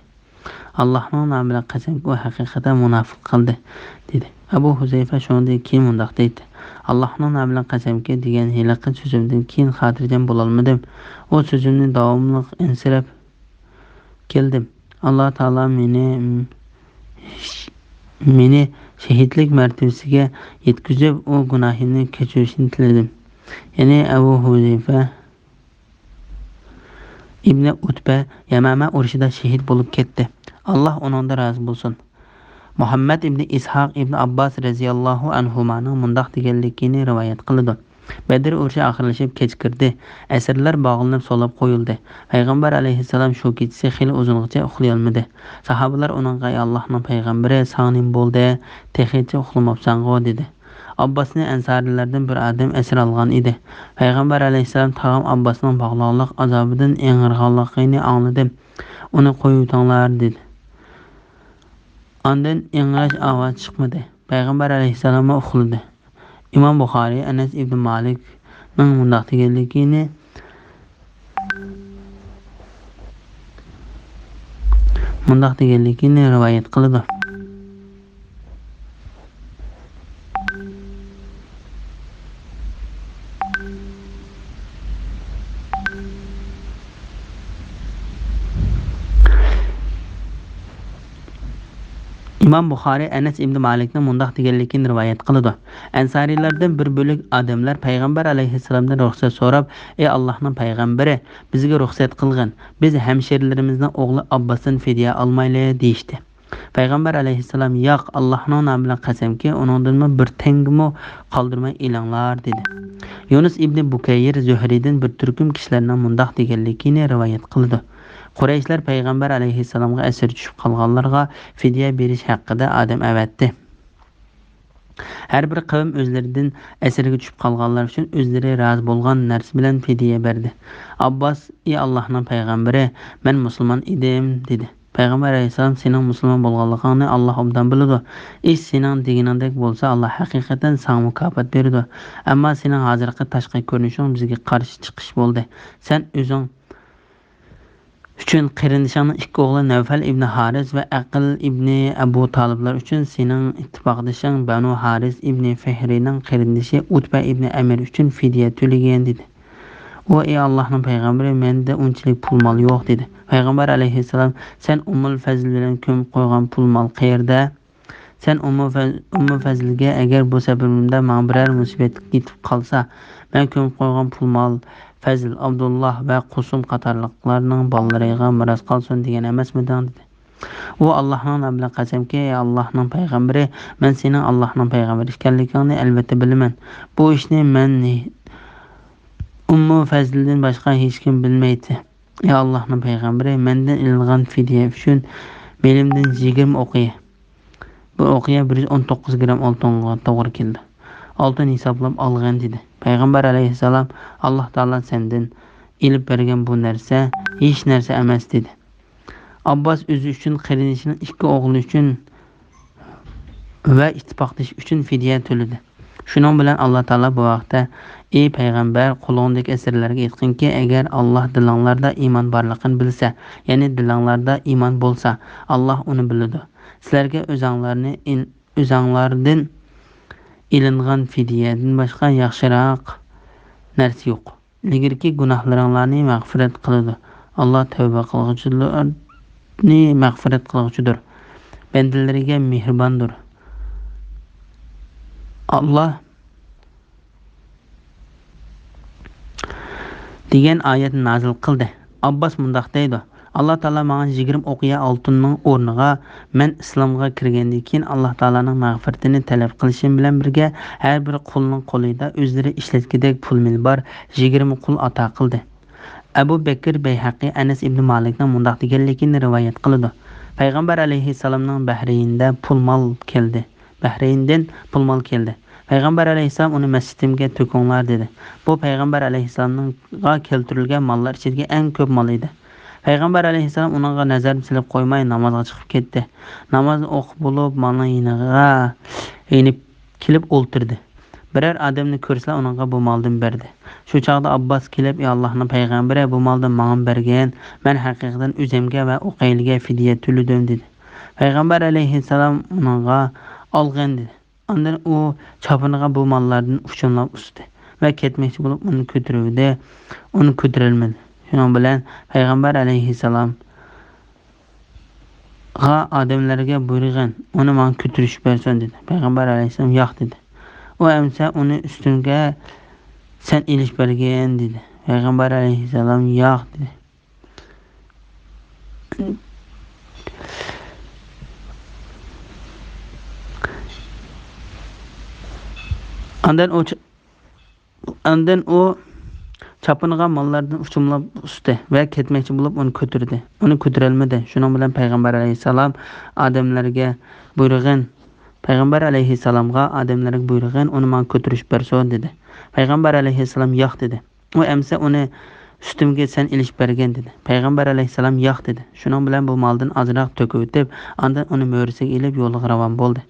«ئاللاھنىڭ نامى بىلەن قەسەمكى، ئۇ ھەقىقەتەن مۇناپىق قىلدى» دېدى. ئەبۇ ھۇزەيفە شۇنىڭدىن كېيىن مۇنداق دەيتتى: «ئاللاھنىڭ نامى بىلەن قەسەمكى، دېگەن ھېلىقى سۆزۈمدىن كېيىن خاتىرجەم بولالمىدىم. ئۇ سۆزۈمنى داۋاملىق ئەنسىرەپ كەلدىم. ئاللا تائالا مېنى، مېنى شېھىتلىك مەرتىۋىسىگە يەتكۈزۈپ، ئۇ گۇناھىمنى كەچۈرۈشىنى تىلىدىم.» يەنى ئەبۇ ھۇزەيفە ئىبنى ئۇتبە يەمەمە ئۇرۇشىدا شېھىت بولۇپ كەتتى. ئاللا ئۇنىڭدىن رازى بولسۇن. مۇھەممەد ئىبنى ئىسھاق ئىبنى ئابباس رەزىياللاھۇ ئەنھۇمانىڭ مۇنداق دېگەنلىكىنى رىۋايەت قىلىدۇ: بەدر ئۇرۇشى ئاخىرلىشىپ كەچ كىردى. ئەسىرلەر باغلىنىپ سولاپ قويۇلدى. پەيغەمبەر ئەلەيھىسسالام شۇ كېچىسى خېلى ئۇزۇنغىچە ئۇخلىيالمىدى. ساھابىلەر ئۇنىڭغا: «ئەي ئاللاھنىڭ پەيغەمبىرى، ساڭا نېمە بولدى؟ تېخىچە ئۇخلىماپسەنغۇ؟» دېدى. ئابباسنى ئەنسارىيلەردىن بىر ئادەم ئەسىر ئالغان ئىدى. پەيغەمبەر ئەلەيھىسسالام: «تاغام ئابباسنىڭ باغلاقلىق ئازابىدىن ئىڭرىغانلىقىنى ئاڭلىدىم. ئۇنى قويۇۋېتىڭلار» دېدى. ئاندىن ئىڭراش ئاۋازى چىقمىدى. پەيغەمبەر ئەلەيھىسسالاممۇ ئۇخلىدى. ئىمام بۇخارىي ئەنەس ئىبنى مالىكنىڭ مۇنداق دېگەنلىكىنى، مۇنداق دېگەنلىكىنى رىۋايەت قىلىدۇ. ئىمام بۇخارىي ئەنەس ئىبنى مالىكنىڭ مۇنداق دېگەنلىكىنى رىۋايەت قىلىدۇ: ئەنسارىيلەردىن بىر بۆلەك ئادەملەر پەيغەمبەر ئەلەيھىسسالامدىن رۇخسەت سوراپ: «ئەي ئاللاھنىڭ پەيغەمبىرى، بىزگە رۇخسەت قىلغىن، بىز ھەمشىرىلىرىمىزنىڭ ئوغلى ئابباستىن فىدىيە ئالمايلى» دېيىشتى. پەيغەمبەر ئەلەيھىسسالام: «ياق، ئاللاھنىڭ نامى بىلەن قەسەمكى، ئۇنىڭدىنمۇ بىر تەڭگىمۇ قالدۇرماي ئېلىڭلار» دېدى. يۇنۇس ئىبنى بۇكەير زۆھرىدىن بىر تۈركۈم كىشىلەرنىڭ مۇنداق دېگەنلىكىنى رىۋايەت قىلىدۇ: قۇرەيشلەر پەيغەمبەر ئەلەيھىسسالامغا ئەسىر چۈشۈپ قالغانلارغا فىدىيە بېرىش ھەققىدە ئادەم ئەۋەتتى. ھەر بىر قەۋم ئۆزلىرىدىن ئەسىرگە چۈشۈپ قالغانلار ئۈچۈن ئۆزلىرى رازى بولغان نەرسە بىلەن فىدىيە بەردى. ئابباس: «ئى ئاللاھنىڭ پەيغەمبىرى، مەن مۇسۇلمان ئىدىم» دېدى. پەيغەمبەر ئەلەيھىسسالام: «سېنىڭ مۇسۇلمان بولغانلىقىڭنى ئاللا ئوبدان بىلىدۇ. ئىش سېنىڭ دېگىنىڭدەك بولسا، ئاللا ھەقىقەتەن ساڭا مۇكاپات بېرىدۇ. ئەمما سېنىڭ ھازىرقى تاشقى كۆرۈنۈشۈڭ بىزگە قارشى چىقىش بولدى. سەن ئۆزۈڭ ئۈچۈن قېرىندىشىڭنىڭ ئىككى ئوغلى نەۋفەل ئىبنى ھارىس ۋە ئەقىل ئىبنى ئەبۇ تالىبلار ئۈچۈن سېنىڭ ئىتتىپاقدىشىڭ بەنۇ ھارىس ئىبنى فىھرىنىڭ قېرىندىشى ئۇتبە ئىبنى ئەمىر ئۈچۈن فىدىيە تۆلىگىن» دېدى. ئۇ: «ئەي ئاللاھنىڭ پەيغەمبىرى، مەندە ئۇنچىلىك پۇل-مال يوق» دېدى. پەيغەمبەر ئەلەيھىسسالام: «سەن ئۇممۇل فەزل بىلەن كۆمۈپ قويغان پۇل-مال قەيەردە؟ سەن ئۇممۇ فەز-، ئۇممۇ فەزلگە، ئەگەر بۇ سەپىرىمدە ماڭا بىرەر مۇسىبەت يېتىپ قالسا، مەن كۆمۈپ قويغان پۇل-مال فەزل، ئابدۇللا ۋە قۇسۇم قاتارلىقلارنىڭ بالىلىرىغا مىراس قالسۇن دېگەن ئەمەسمىدىڭ؟» دېدى. ئۇ: «ئاللاھنىڭ نامى بىلەن قەسەمكى، ئەي ئاللاھنىڭ پەيغەمبىرى، مەن سېنىڭ ئاللاھنىڭ پەيغەمبىرى ئىكەنلىكىڭنى ئەلۋەتتە بىلىمەن. بۇ ئىشنى مەن، ئۇممۇ فەزلدىن باشقا ھېچكىم بىلمەيتتى. ئەي ئاللاھنىڭ پەيغەمبىرى، مەندىن ئېلىنغان فىدىيە ئۈچۈن مېلىمدىن يىگىرمە ئوقىيە، بۇ ئوقىيە بىر يۈز ئون توققۇز گرام ئالتۇنغا توغرا كېلىدۇ، ئالتۇن ھېسابلاپ ئالغىن» دېدى. پەيغەمبەر ئەلەيھىسسالام: «ئاللاھ تائالا سەندىن ئېلىپ بەرگەن بۇ نەرسە ھېچ نەرسە ئەمەس» دېدى. ئابباس ئۆزى ئۈچۈن، قېرىندىشىنىڭ ئىككى ئوغلى ئۈچۈن ۋە ئىتتىپاقدىشى ئۈچۈن فىدىيە تۆلىدى. شۇنىڭ بىلەن ئاللاھ تائالا بۇ ھەقتە: «ئى پەيغەمبەر، قۇلۇڭدىكى ئەسىرلەرگە ئېيتقىنكى، ئەگەر ئاللاھ دىلىڭلاردا ئىمان بارلىقىنى بىلسە، يەنى دىلىڭلاردا ئىمان بولسا، ئاللاھ ئۇنى بىلىدۇ. سىلەرگە ئۆزەڭلارنى ئىن-، ئۆزەڭلاردىن ئېلىنغان فىدىيەدىن باشقا ياخشىراق نەرسە يوق. ئىلگىرىكى گۇناھلىرىڭلارنى مەغپىرەت قىلىدۇ. ئاللاھ تەۋبە قىلغۇچىلارنى مەغپىرەت قىلغۇچىدۇر. بەندىلىرىگە مېھرىباندۇر.» ئاللاھ دېگەن ئايەتنى نازىل قىلدى. ئابباس مۇنداق دەيدۇ: «ئاللاھ تائالا ماڭا يىگىرمە ئوقىيە ئالتۇننىڭ ئورنىغا، مەن ئىسلامغا كىرگەندىن كېيىن ئاللاھ تائالانىڭ مەغپىرىتىنى تەلەپ قىلىشىم بىلەن بىرگە، ھەر بىر قۇلنىڭ قولىدا ئۆزلىرى ئىشلەتكۈدەك پۇل-مېلى بار يىگىرمە قۇل ئاتا قىلدى.» ئەبۇ بەكىر بەيھەقى ئەنەس ئىبنى مالىكنىڭ مۇنداق دېگەنلىكىنى رىۋايەت قىلىدۇ: «پەيغەمبەر ئەلەيھىسسالامنىڭ بەھرەينىدە پۇل-مال كەلدى. بەھرەيندىن پۇل مال كەلدى. پەيغەمبەر ئەلەيھىسسالام ئۇنى مەسچىتىمگە تۆكۈڭلار دېدى. بۇ پەيغەمبەر ئەلەيھىسسالامغا كەلتۈرۈلگەن ماللار ئىچىدىكى ئەڭ كۆپ مال ئىدى. پەيغەمبەر ئەلەيھىسسالام ئۇنىڭغا نەزەرنى سېلىپ قويماي نامازغا چىقىپ كەتتى. نامازنى ئوقۇپ بولۇپ مالنىڭ يېنىغا يېنىپ كېلىپ ئولتۇردى. بىرەر ئادەمنى كۆرسىلا ئۇنىڭغا بۇ مالدىن بەردى. شۇ چاغدا ئابباس كېلىپ، ئى ئاللاھنىڭ پەيغەمبىرى، بۇ مالدىن ماڭىمۇ بەرگىن، مەن ھەقىقەتەن ئۆزۈمگە ۋە ئۇقەيلىگە فىدىيە تۆلىدىم دېدى. پەيغەمبەر ئەلەيھىسسالام ئۇنىڭغا ئالغىن دېدى. ئاندىن ئۇ چاپىنىغا بۇ ماللاردىن ئۇچۇملاپ ئۇستى ۋە كەتمەكچى بولۇپ ئۇنى كۆتۈرۈۋىدى. ئۇنى كۆتۈرەلمىدى. شۇنىڭ بىلەن پەيغەمبەر ئەلەيھىسسالامغا ئادەملەرگە بۇيرۇغىن، ئۇنى ماڭا كۆتۈرۈشۈپ بەرسۇن دېدى. پەيغەمبەر ئەلەيھىسسالام ياق دېدى. ئۇ ئەمسە ئۇنى ئۈستۈمگە سەن ئېلىش بەرگىن دېدى. پەيغەمبەر ئەلەيھىسسالام ياق دېدى. ئاندىن ئۇ چ-، ئاندىن ئۇ چاپىنىغا ماللاردىن ئۇچۇملاپ ئۇستى ۋە كەتمەكچى بولۇپ ئۇنى كۆتۈردى. ئۇنى كۆتۈرەلمىدى. شۇنىڭ بىلەن پەيغەمبەر ئەلەيھىسسالام ئادەملەرگە بۇيرۇغىن، پەيغەمبەر ئەلەيھىسسالامغا ئادەملەرگە بۇيرۇغىن، ئۇنى ماڭا كۆتۈرۈشۈپ بەرسۇن دېدى. پەيغەمبەر ئەلەيھىسسالام ياق دېدى. ئۇ ئەمسە ئۇنى ئۈستۈمگە سەن ئېلىشىپ بەرگىن دېدى. پەيغەمبەر ئەلەيھىسسالام ياق دېدى. شۇنىڭ بىلەن بۇ مالدىن ئازراق تۆكۈۋېتىپ، ئاندىن ئۇنى مۈرىسىگە ئېلىپ يولىغا راۋان بولدى.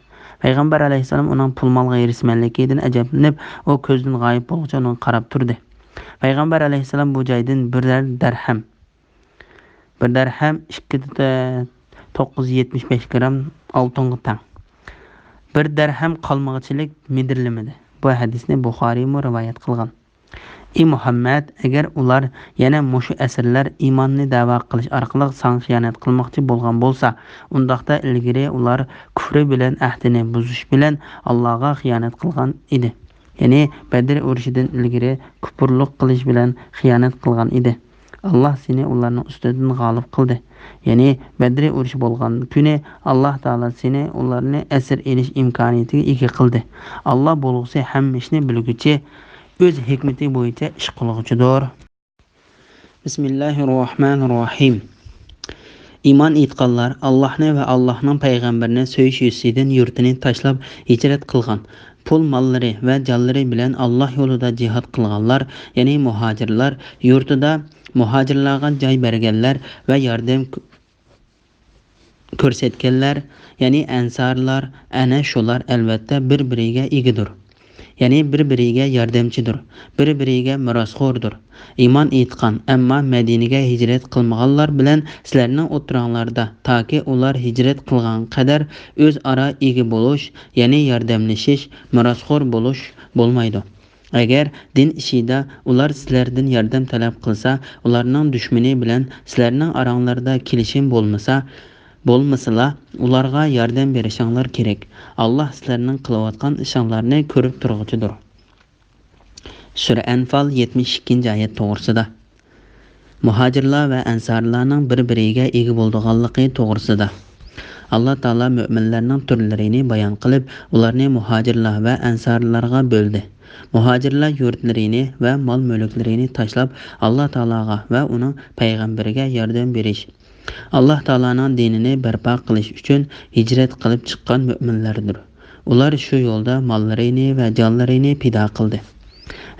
پەيغەمبەر ئەلەيھىسسالام ئۇنىڭ پۇل مالغا ھېرىسمەنلىكىدىن ئەجەبلىنىپ، ئۇ كۆزدىن غايىب بولغۇچە ئۇنىڭغا قاراپ تۇردى. پەيغەمبەر ئەلەيھىسسالام بۇ جايدىن بىرەر دەرھەم، بىر دەرھەم ئىككى توققۇز يۈز يەتمىش بەش گرام ئالتۇنغا تەڭ، بىر دەرھەم قالمىغۇچىلىك مىدىرلىمىدى. بۇ ھەدىسنى بۇخارىيمۇ رىۋايەت قىلغان. ئى مۇھەممەد، ئەگەر ئۇلار يەنە مۇشۇ ئەسىرلەر ئىماننى دەۋا قىلىش ئارقىلىق ساڭا خىيانەت قىلماقچى بولغان بولسا، ئۇنداقتا ئىلگىرى ئۇلار كۇفرى بىلەن ئەھدىنى بۇزۇش بىلەن ئاللاغا خىيانەت قىلغان ئىدى. يەنى بەدر ئۇرۇشىدىن ئىلگىرى كۇپۇرلۇق قىلىش بىلەن خىيانەت قىلغان ئىدى. ئاللا سېنى ئۇلارنىڭ ئۈستىدىن غالىب قىلدى. يەنى بەدر ئۇرۇشى بولغان كۈنى ئاللا تائالا سېنى ئۇلارنى ئەسىر ئېلىش ئىمكانىيىتىگە ئىگە قىلدى. ئاللا بولغۇسى ھەممە ئىشنى بىلگۈچى، ئۆز ھېكمىتى بويىچە ئىش قىلغۇچىدۇر. بىسمىللاھىررەھمانىررەھىم. ئىمان ئېيتقانلار ئاللاھنى ۋە ئاللاھنىڭ پەيغەمبىرىنى سۆيۈش يۈزىسىدىن يۇرتىنى تاشلاپ ھىجرەت قىلغان، پۇل ماللىرى ۋە جانلىرى بىلەن ئاللاھ يولىدا جىھاد قىلغانلار، يەنى مۇھاجىرلار، يۇرتىدا مۇھاجىرلارغا جاي بەرگەنلەر ۋە ياردەم كۆرسەتكەنلەر، يەنى ئەنسارلار، ئەنە شۇلار ئەلۋەتتە بىر-بىرىگە ئىگىدۇر. يەنى بىر-بىرىگە ياردەمچىدۇر، بىر-بىرىگە مىراسخوردۇر. ئىمان ئېيتقان، ئەمما مەدىنىگە ھىجرەت قىلمىغانلار بىلەن سىلەرنىڭ ئوتتۇراڭلاردا تاكى ئۇلار ھىجرەت قىلغان قەدەر ئۆزئارا ئىگە بولۇش، يەنى ياردەملىشىش، مىراسخور بولۇش بولمايدۇ. ئەگەر دىن ئىشىدا ئۇلار سىلەردىن ياردەم تەلەپ قىلسا، ئۇلارنىڭ دۈشمىنى بىلەن سىلەرنىڭ ئاراڭلاردا كېلىشىم بولمىسا، بولمىسىلا، ئۇلارغا ياردەم بېرىشىڭلار كېرەك. ئاللاھ سىلەرنىڭ قىلىۋاتقان ئىشىڭلارنى كۆرۈپ تۇرغۇچىدۇر. سۈرە ئەنفال، يەتمىش ئىككىنچى ئايەت توغرىسىدا. مۇھاجىرلار ۋە ئەنسارلارنىڭ بىر-بىرىگە ئىگە بولىدىغانلىقى توغرىسىدا. ئاللا تائالا مۆمىنلەرنىڭ تۈرلىرىنى بايان قىلىپ، ئۇلارنى مۇھاجىرلار ۋە ئەنسارلارغا بۆلدى. مۇھاجىرلار يۇرتلىرىنى ۋە مال-مۈلۈكلىرىنى تاشلاپ، ئاللا تائالاغا ۋە ئۇنىڭ پەيغەمبىرىگە ياردەم بېرىش، ئاللا تائالانىڭ دىنىنى بەرپا قىلىش ئۈچۈن ھىجرەت قىلىپ چىققان مۆمىنلەردۇر. ئۇلار شۇ يولدا ماللىرىنى ۋە جانلىرىنى پىدا قىلدى.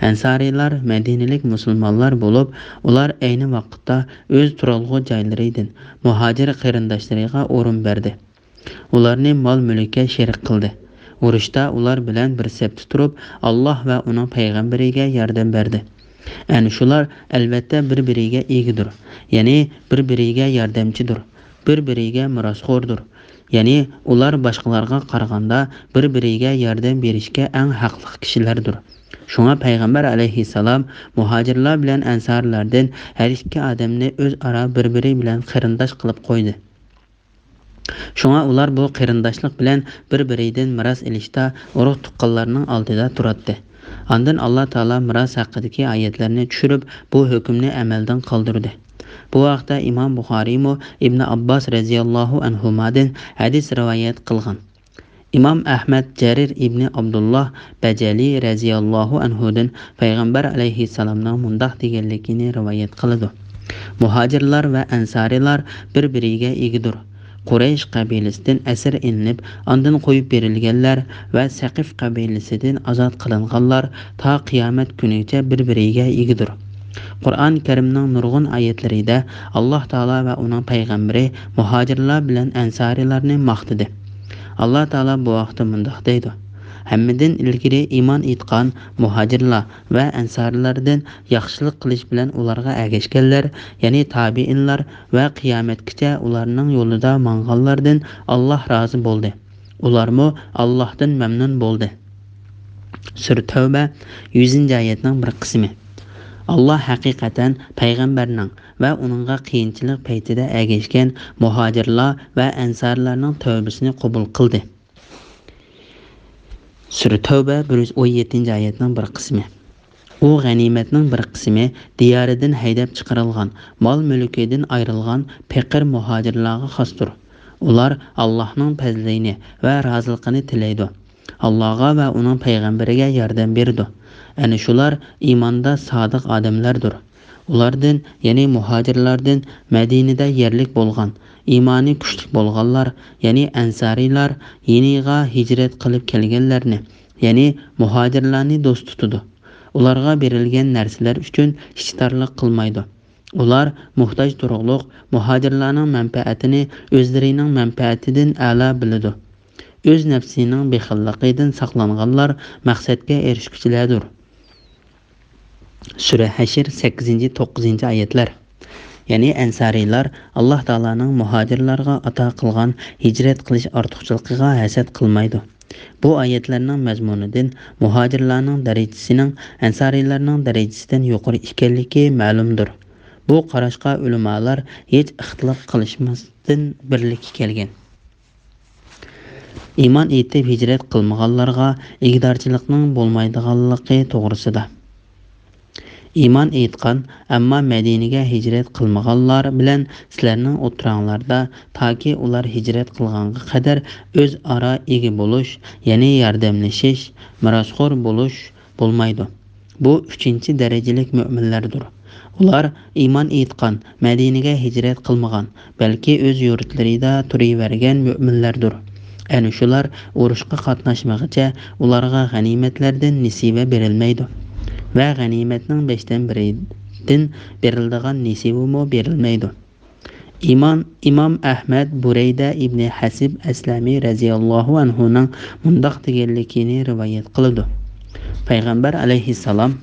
ئەنسارىيلار مەدىنىلىك مۇسۇلمانلار بولۇپ، ئۇلار ئەينى ۋاقىتتا ئۆز تۇرالغۇ جايلىرىدىن مۇھاجىر قېرىنداشلىرىغا ئورۇن بەردى. ئۇلارنى مال-مۈلۈككە شېرىك قىلدى. ئۇرۇشتا ئۇلار بىلەن بىر سەپتە تۇرۇپ، ئاللاھ ۋە ئۇنىڭ پەيغەمبىرىگە ياردەم بەردى. ئەنە شۇلار ئەلۋەتتە بىر-بىرىگە ئىگىدۇر، يەنى بىر-بىرىگە ياردەمچىدۇر، بىر-بىرىگە مىراسخوردۇر. يەنى ئۇلار باشقىلارغا قارىغاندا بىر-بىرىگە ياردەم بېرىشكە ئەڭ ھەقلىق كىشىلەردۇر. شۇڭا پەيغەمبەر ئەلەيھىسسالام مۇھاجىرلار بىلەن ئەنسارىيلاردىن ھەر ئىككى ئادەمنى ئۆزئارا بىر-بىرى بىلەن قېرىنداش قىلىپ قويدى. شۇڭا ئۇلار بۇ قېرىنداشلىق بىلەن بىر-بىرىدىن مىراس ئېلىشتا ئۇرۇق-تۇغقانلارنىڭ ئالدىدا تۇراتتى. ئاندىن ئاللا تائالا مىراس ھەققىدىكى ئايەتلەرنى چۈشۈرۈپ، بۇ ھۆكۈمنى ئەمەلدىن قالدۇردى. بۇ ھەقتە ئىمام بۇخارىيمۇ ئىبنى ئابباس رەزىياللاھۇ ئەنھۇمادىن ھەدىس رىۋايەت قىلغان. ئىمام ئەھمەد جەرىر ئىبنى ئابدۇللا بەجەلى رەزىياللاھۇ ئەنھۇدىن پەيغەمبەر ئەلەيھىسسالامنىڭ مۇنداق دېگەنلىكىنى رىۋايەت قىلىدۇ: مۇھاجىرلار ۋە ئەنسارىيلار بىر-بىرىگە ئىگىدۇر. قۇرەيش قەبىلىسىدىن ئەسىر ئېلىنىپ، ئاندىن قويۇپ بېرىلگەنلەر ۋە سەقىف قەبىلىسىدىن ئازاد قىلىنغانلار تا قىيامەت كۈنىگىچە بىر-بىرىگە ئىگىدۇر. قۇرئان كەرىمنىڭ نۇرغۇن ئايەتلىرىدە ئاللاھ تائالا ۋە ئۇنىڭ پەيغەمبىرى مۇھاجىرلار بىلەن ئەنسارىيلارنى ماختىدى. ئاللاھ تائالا بۇ ھەقتە مۇنداق دەيدۇ: ھەممىدىن ئىلگىرى ئىمان ئېيتقان مۇھاجىرلار ۋە ئەنسارىيلاردىن ياخشىلىق قىلىش بىلەن ئۇلارغا ئەگەشكەنلەر، يەنى تابىئىنلار ۋە قىيامەتكىچە ئۇلارنىڭ يولىدا ماڭغانلاردىن ئاللاھ رازى بولدى. ئۇلارمۇ ئاللاھتىن مەمنۇن بولدى. سۈرە تەۋبە، يۈزىنچى ئايەتنىڭ بىر قىسمى. ئاللاھ ھەقىقەتەن پەيغەمبەرنىڭ ۋە ئۇنىڭغا قىيىنچىلىق پەيتىدە ئەگەشكەن مۇھاجىرلار ۋە ئەنسارىيلارنىڭ تەۋبىسىنى قوبۇل قىلدى. سۈرە تەۋبە، بىر يۈز ئون يەتتىنچى ئايەتنىڭ بىر قىسمى. ئۇ غەنىيمەتنىڭ بىر قىسمى دىيارىدىن ھەيدەپ چىقىرىلغان، مال-مۈلكىدىن ئايرىلغان پېقىر مۇھاجىرلارغا خاستۇر. ئۇلار ئاللاھنىڭ پەزلىنى ۋە رازىلىقىنى تىلەيدۇ. ئاللاھقا ۋە ئۇنىڭ پەيغەمبىرىگە ياردەم بېرىدۇ. ئەنە شۇلار ئىماندا سادىق ئادەملەردۇر. ئۇلاردىن، يەنى مۇھاجىرلاردىن مەدىنىدە يەرلىك بولغان، ئىمانى كۈچلۈك بولغانلار، يەنى ئەنسارىيلار يېنىغا ھىجرەت قىلىپ كەلگەنلەرنى، يەنى مۇھاجىرلارنى دوست تۇتىدۇ. ئۇلارغا بېرىلگەن نەرسىلەر ئۈچۈن ئىچتارلىق قىلمايدۇ. ئۇلار موھتاج تۇرۇقلۇق مۇھاجىرلارنىڭ مەنپەئەتىنى ئۆزلىرىنىڭ مەنپەئەتىدىن ئەلا بىلىدۇ. ئۆز نەپسىنىڭ بېخىللىقىدىن ساقلانغانلار مەقسەتكە ئېرىشكۈچىلەردۇر. سۈرە ھەشر، سەككىزىنچى، توققۇزىنچى ئايەتلەر. يەنى ئەنسارىيلار ئاللاھ تائالانىڭ مۇھاجىرلارغا ئاتا قىلغان ھىجرەت قىلىش ئارتۇقچىلىقىغا ھەسەت قىلمايدۇ. بۇ ئايەتلەرنىڭ مەزمۇنىدىن مۇھاجىرلارنىڭ دەرىجىسىنىڭ ئەنسارىيلارنىڭ دەرىجىسىدىن يۇقىرى ئىكەنلىكى مەلۇمدۇر. بۇ قاراشقا ئۆلىمالار ھېچ ئىختىلاپ قىلىشماستىن بىرلىككە كەلگەن. ئىمان ئېيتىپ ھىجرەت قىلمىغانلارغا ئىگىدارچىلىقنىڭ بولمايدىغانلىقى توغرىسىدا. ئىمان ئېيتقان، ئەمما مەدىنىگە ھىجرەت قىلمىغانلار بىلەن سىلەرنىڭ ئوتتۇراڭلاردا تاكى ئۇلار ھىجرەت قىلغانغا قەدەر ئۆزئارا ئىگە بولۇش، يەنى ياردەملىشىش، مىراسخور بولۇش بولمايدۇ. بۇ ئۈچىنچى دەرىجىلىك مۆمىنلەردۇر. ئۇلار ئىمان ئېيتقان، مەدىنىگە ھىجرەت قىلمىغان، بەلكى ئۆز يۇرتلىرىدا تۇرۇۋەرگەن مۆمىنلەردۇر. ئەنە شۇلار ئۇرۇشقا قاتناشمىغىچە ئۇلارغا غەنىيمەتلەردىن نېسىۋە بېرىلمەيدۇ ۋە غەنىيمەتنىڭ بەشتىن بىرىدىن بېرىلىدىغان نېسىۋىمۇ بېرىلمەيدۇ. ئىمان، ئىمام ئەھمەد بۇرەيدە ئىبنى ھەسىب ئەسلەمى رەزىياللاھۇ ئەنھۇنىڭ مۇنداق دېگەنلىكىنى رىۋايەت قىلىدۇ. پەيغەمبەر ئەلەيھىسسالام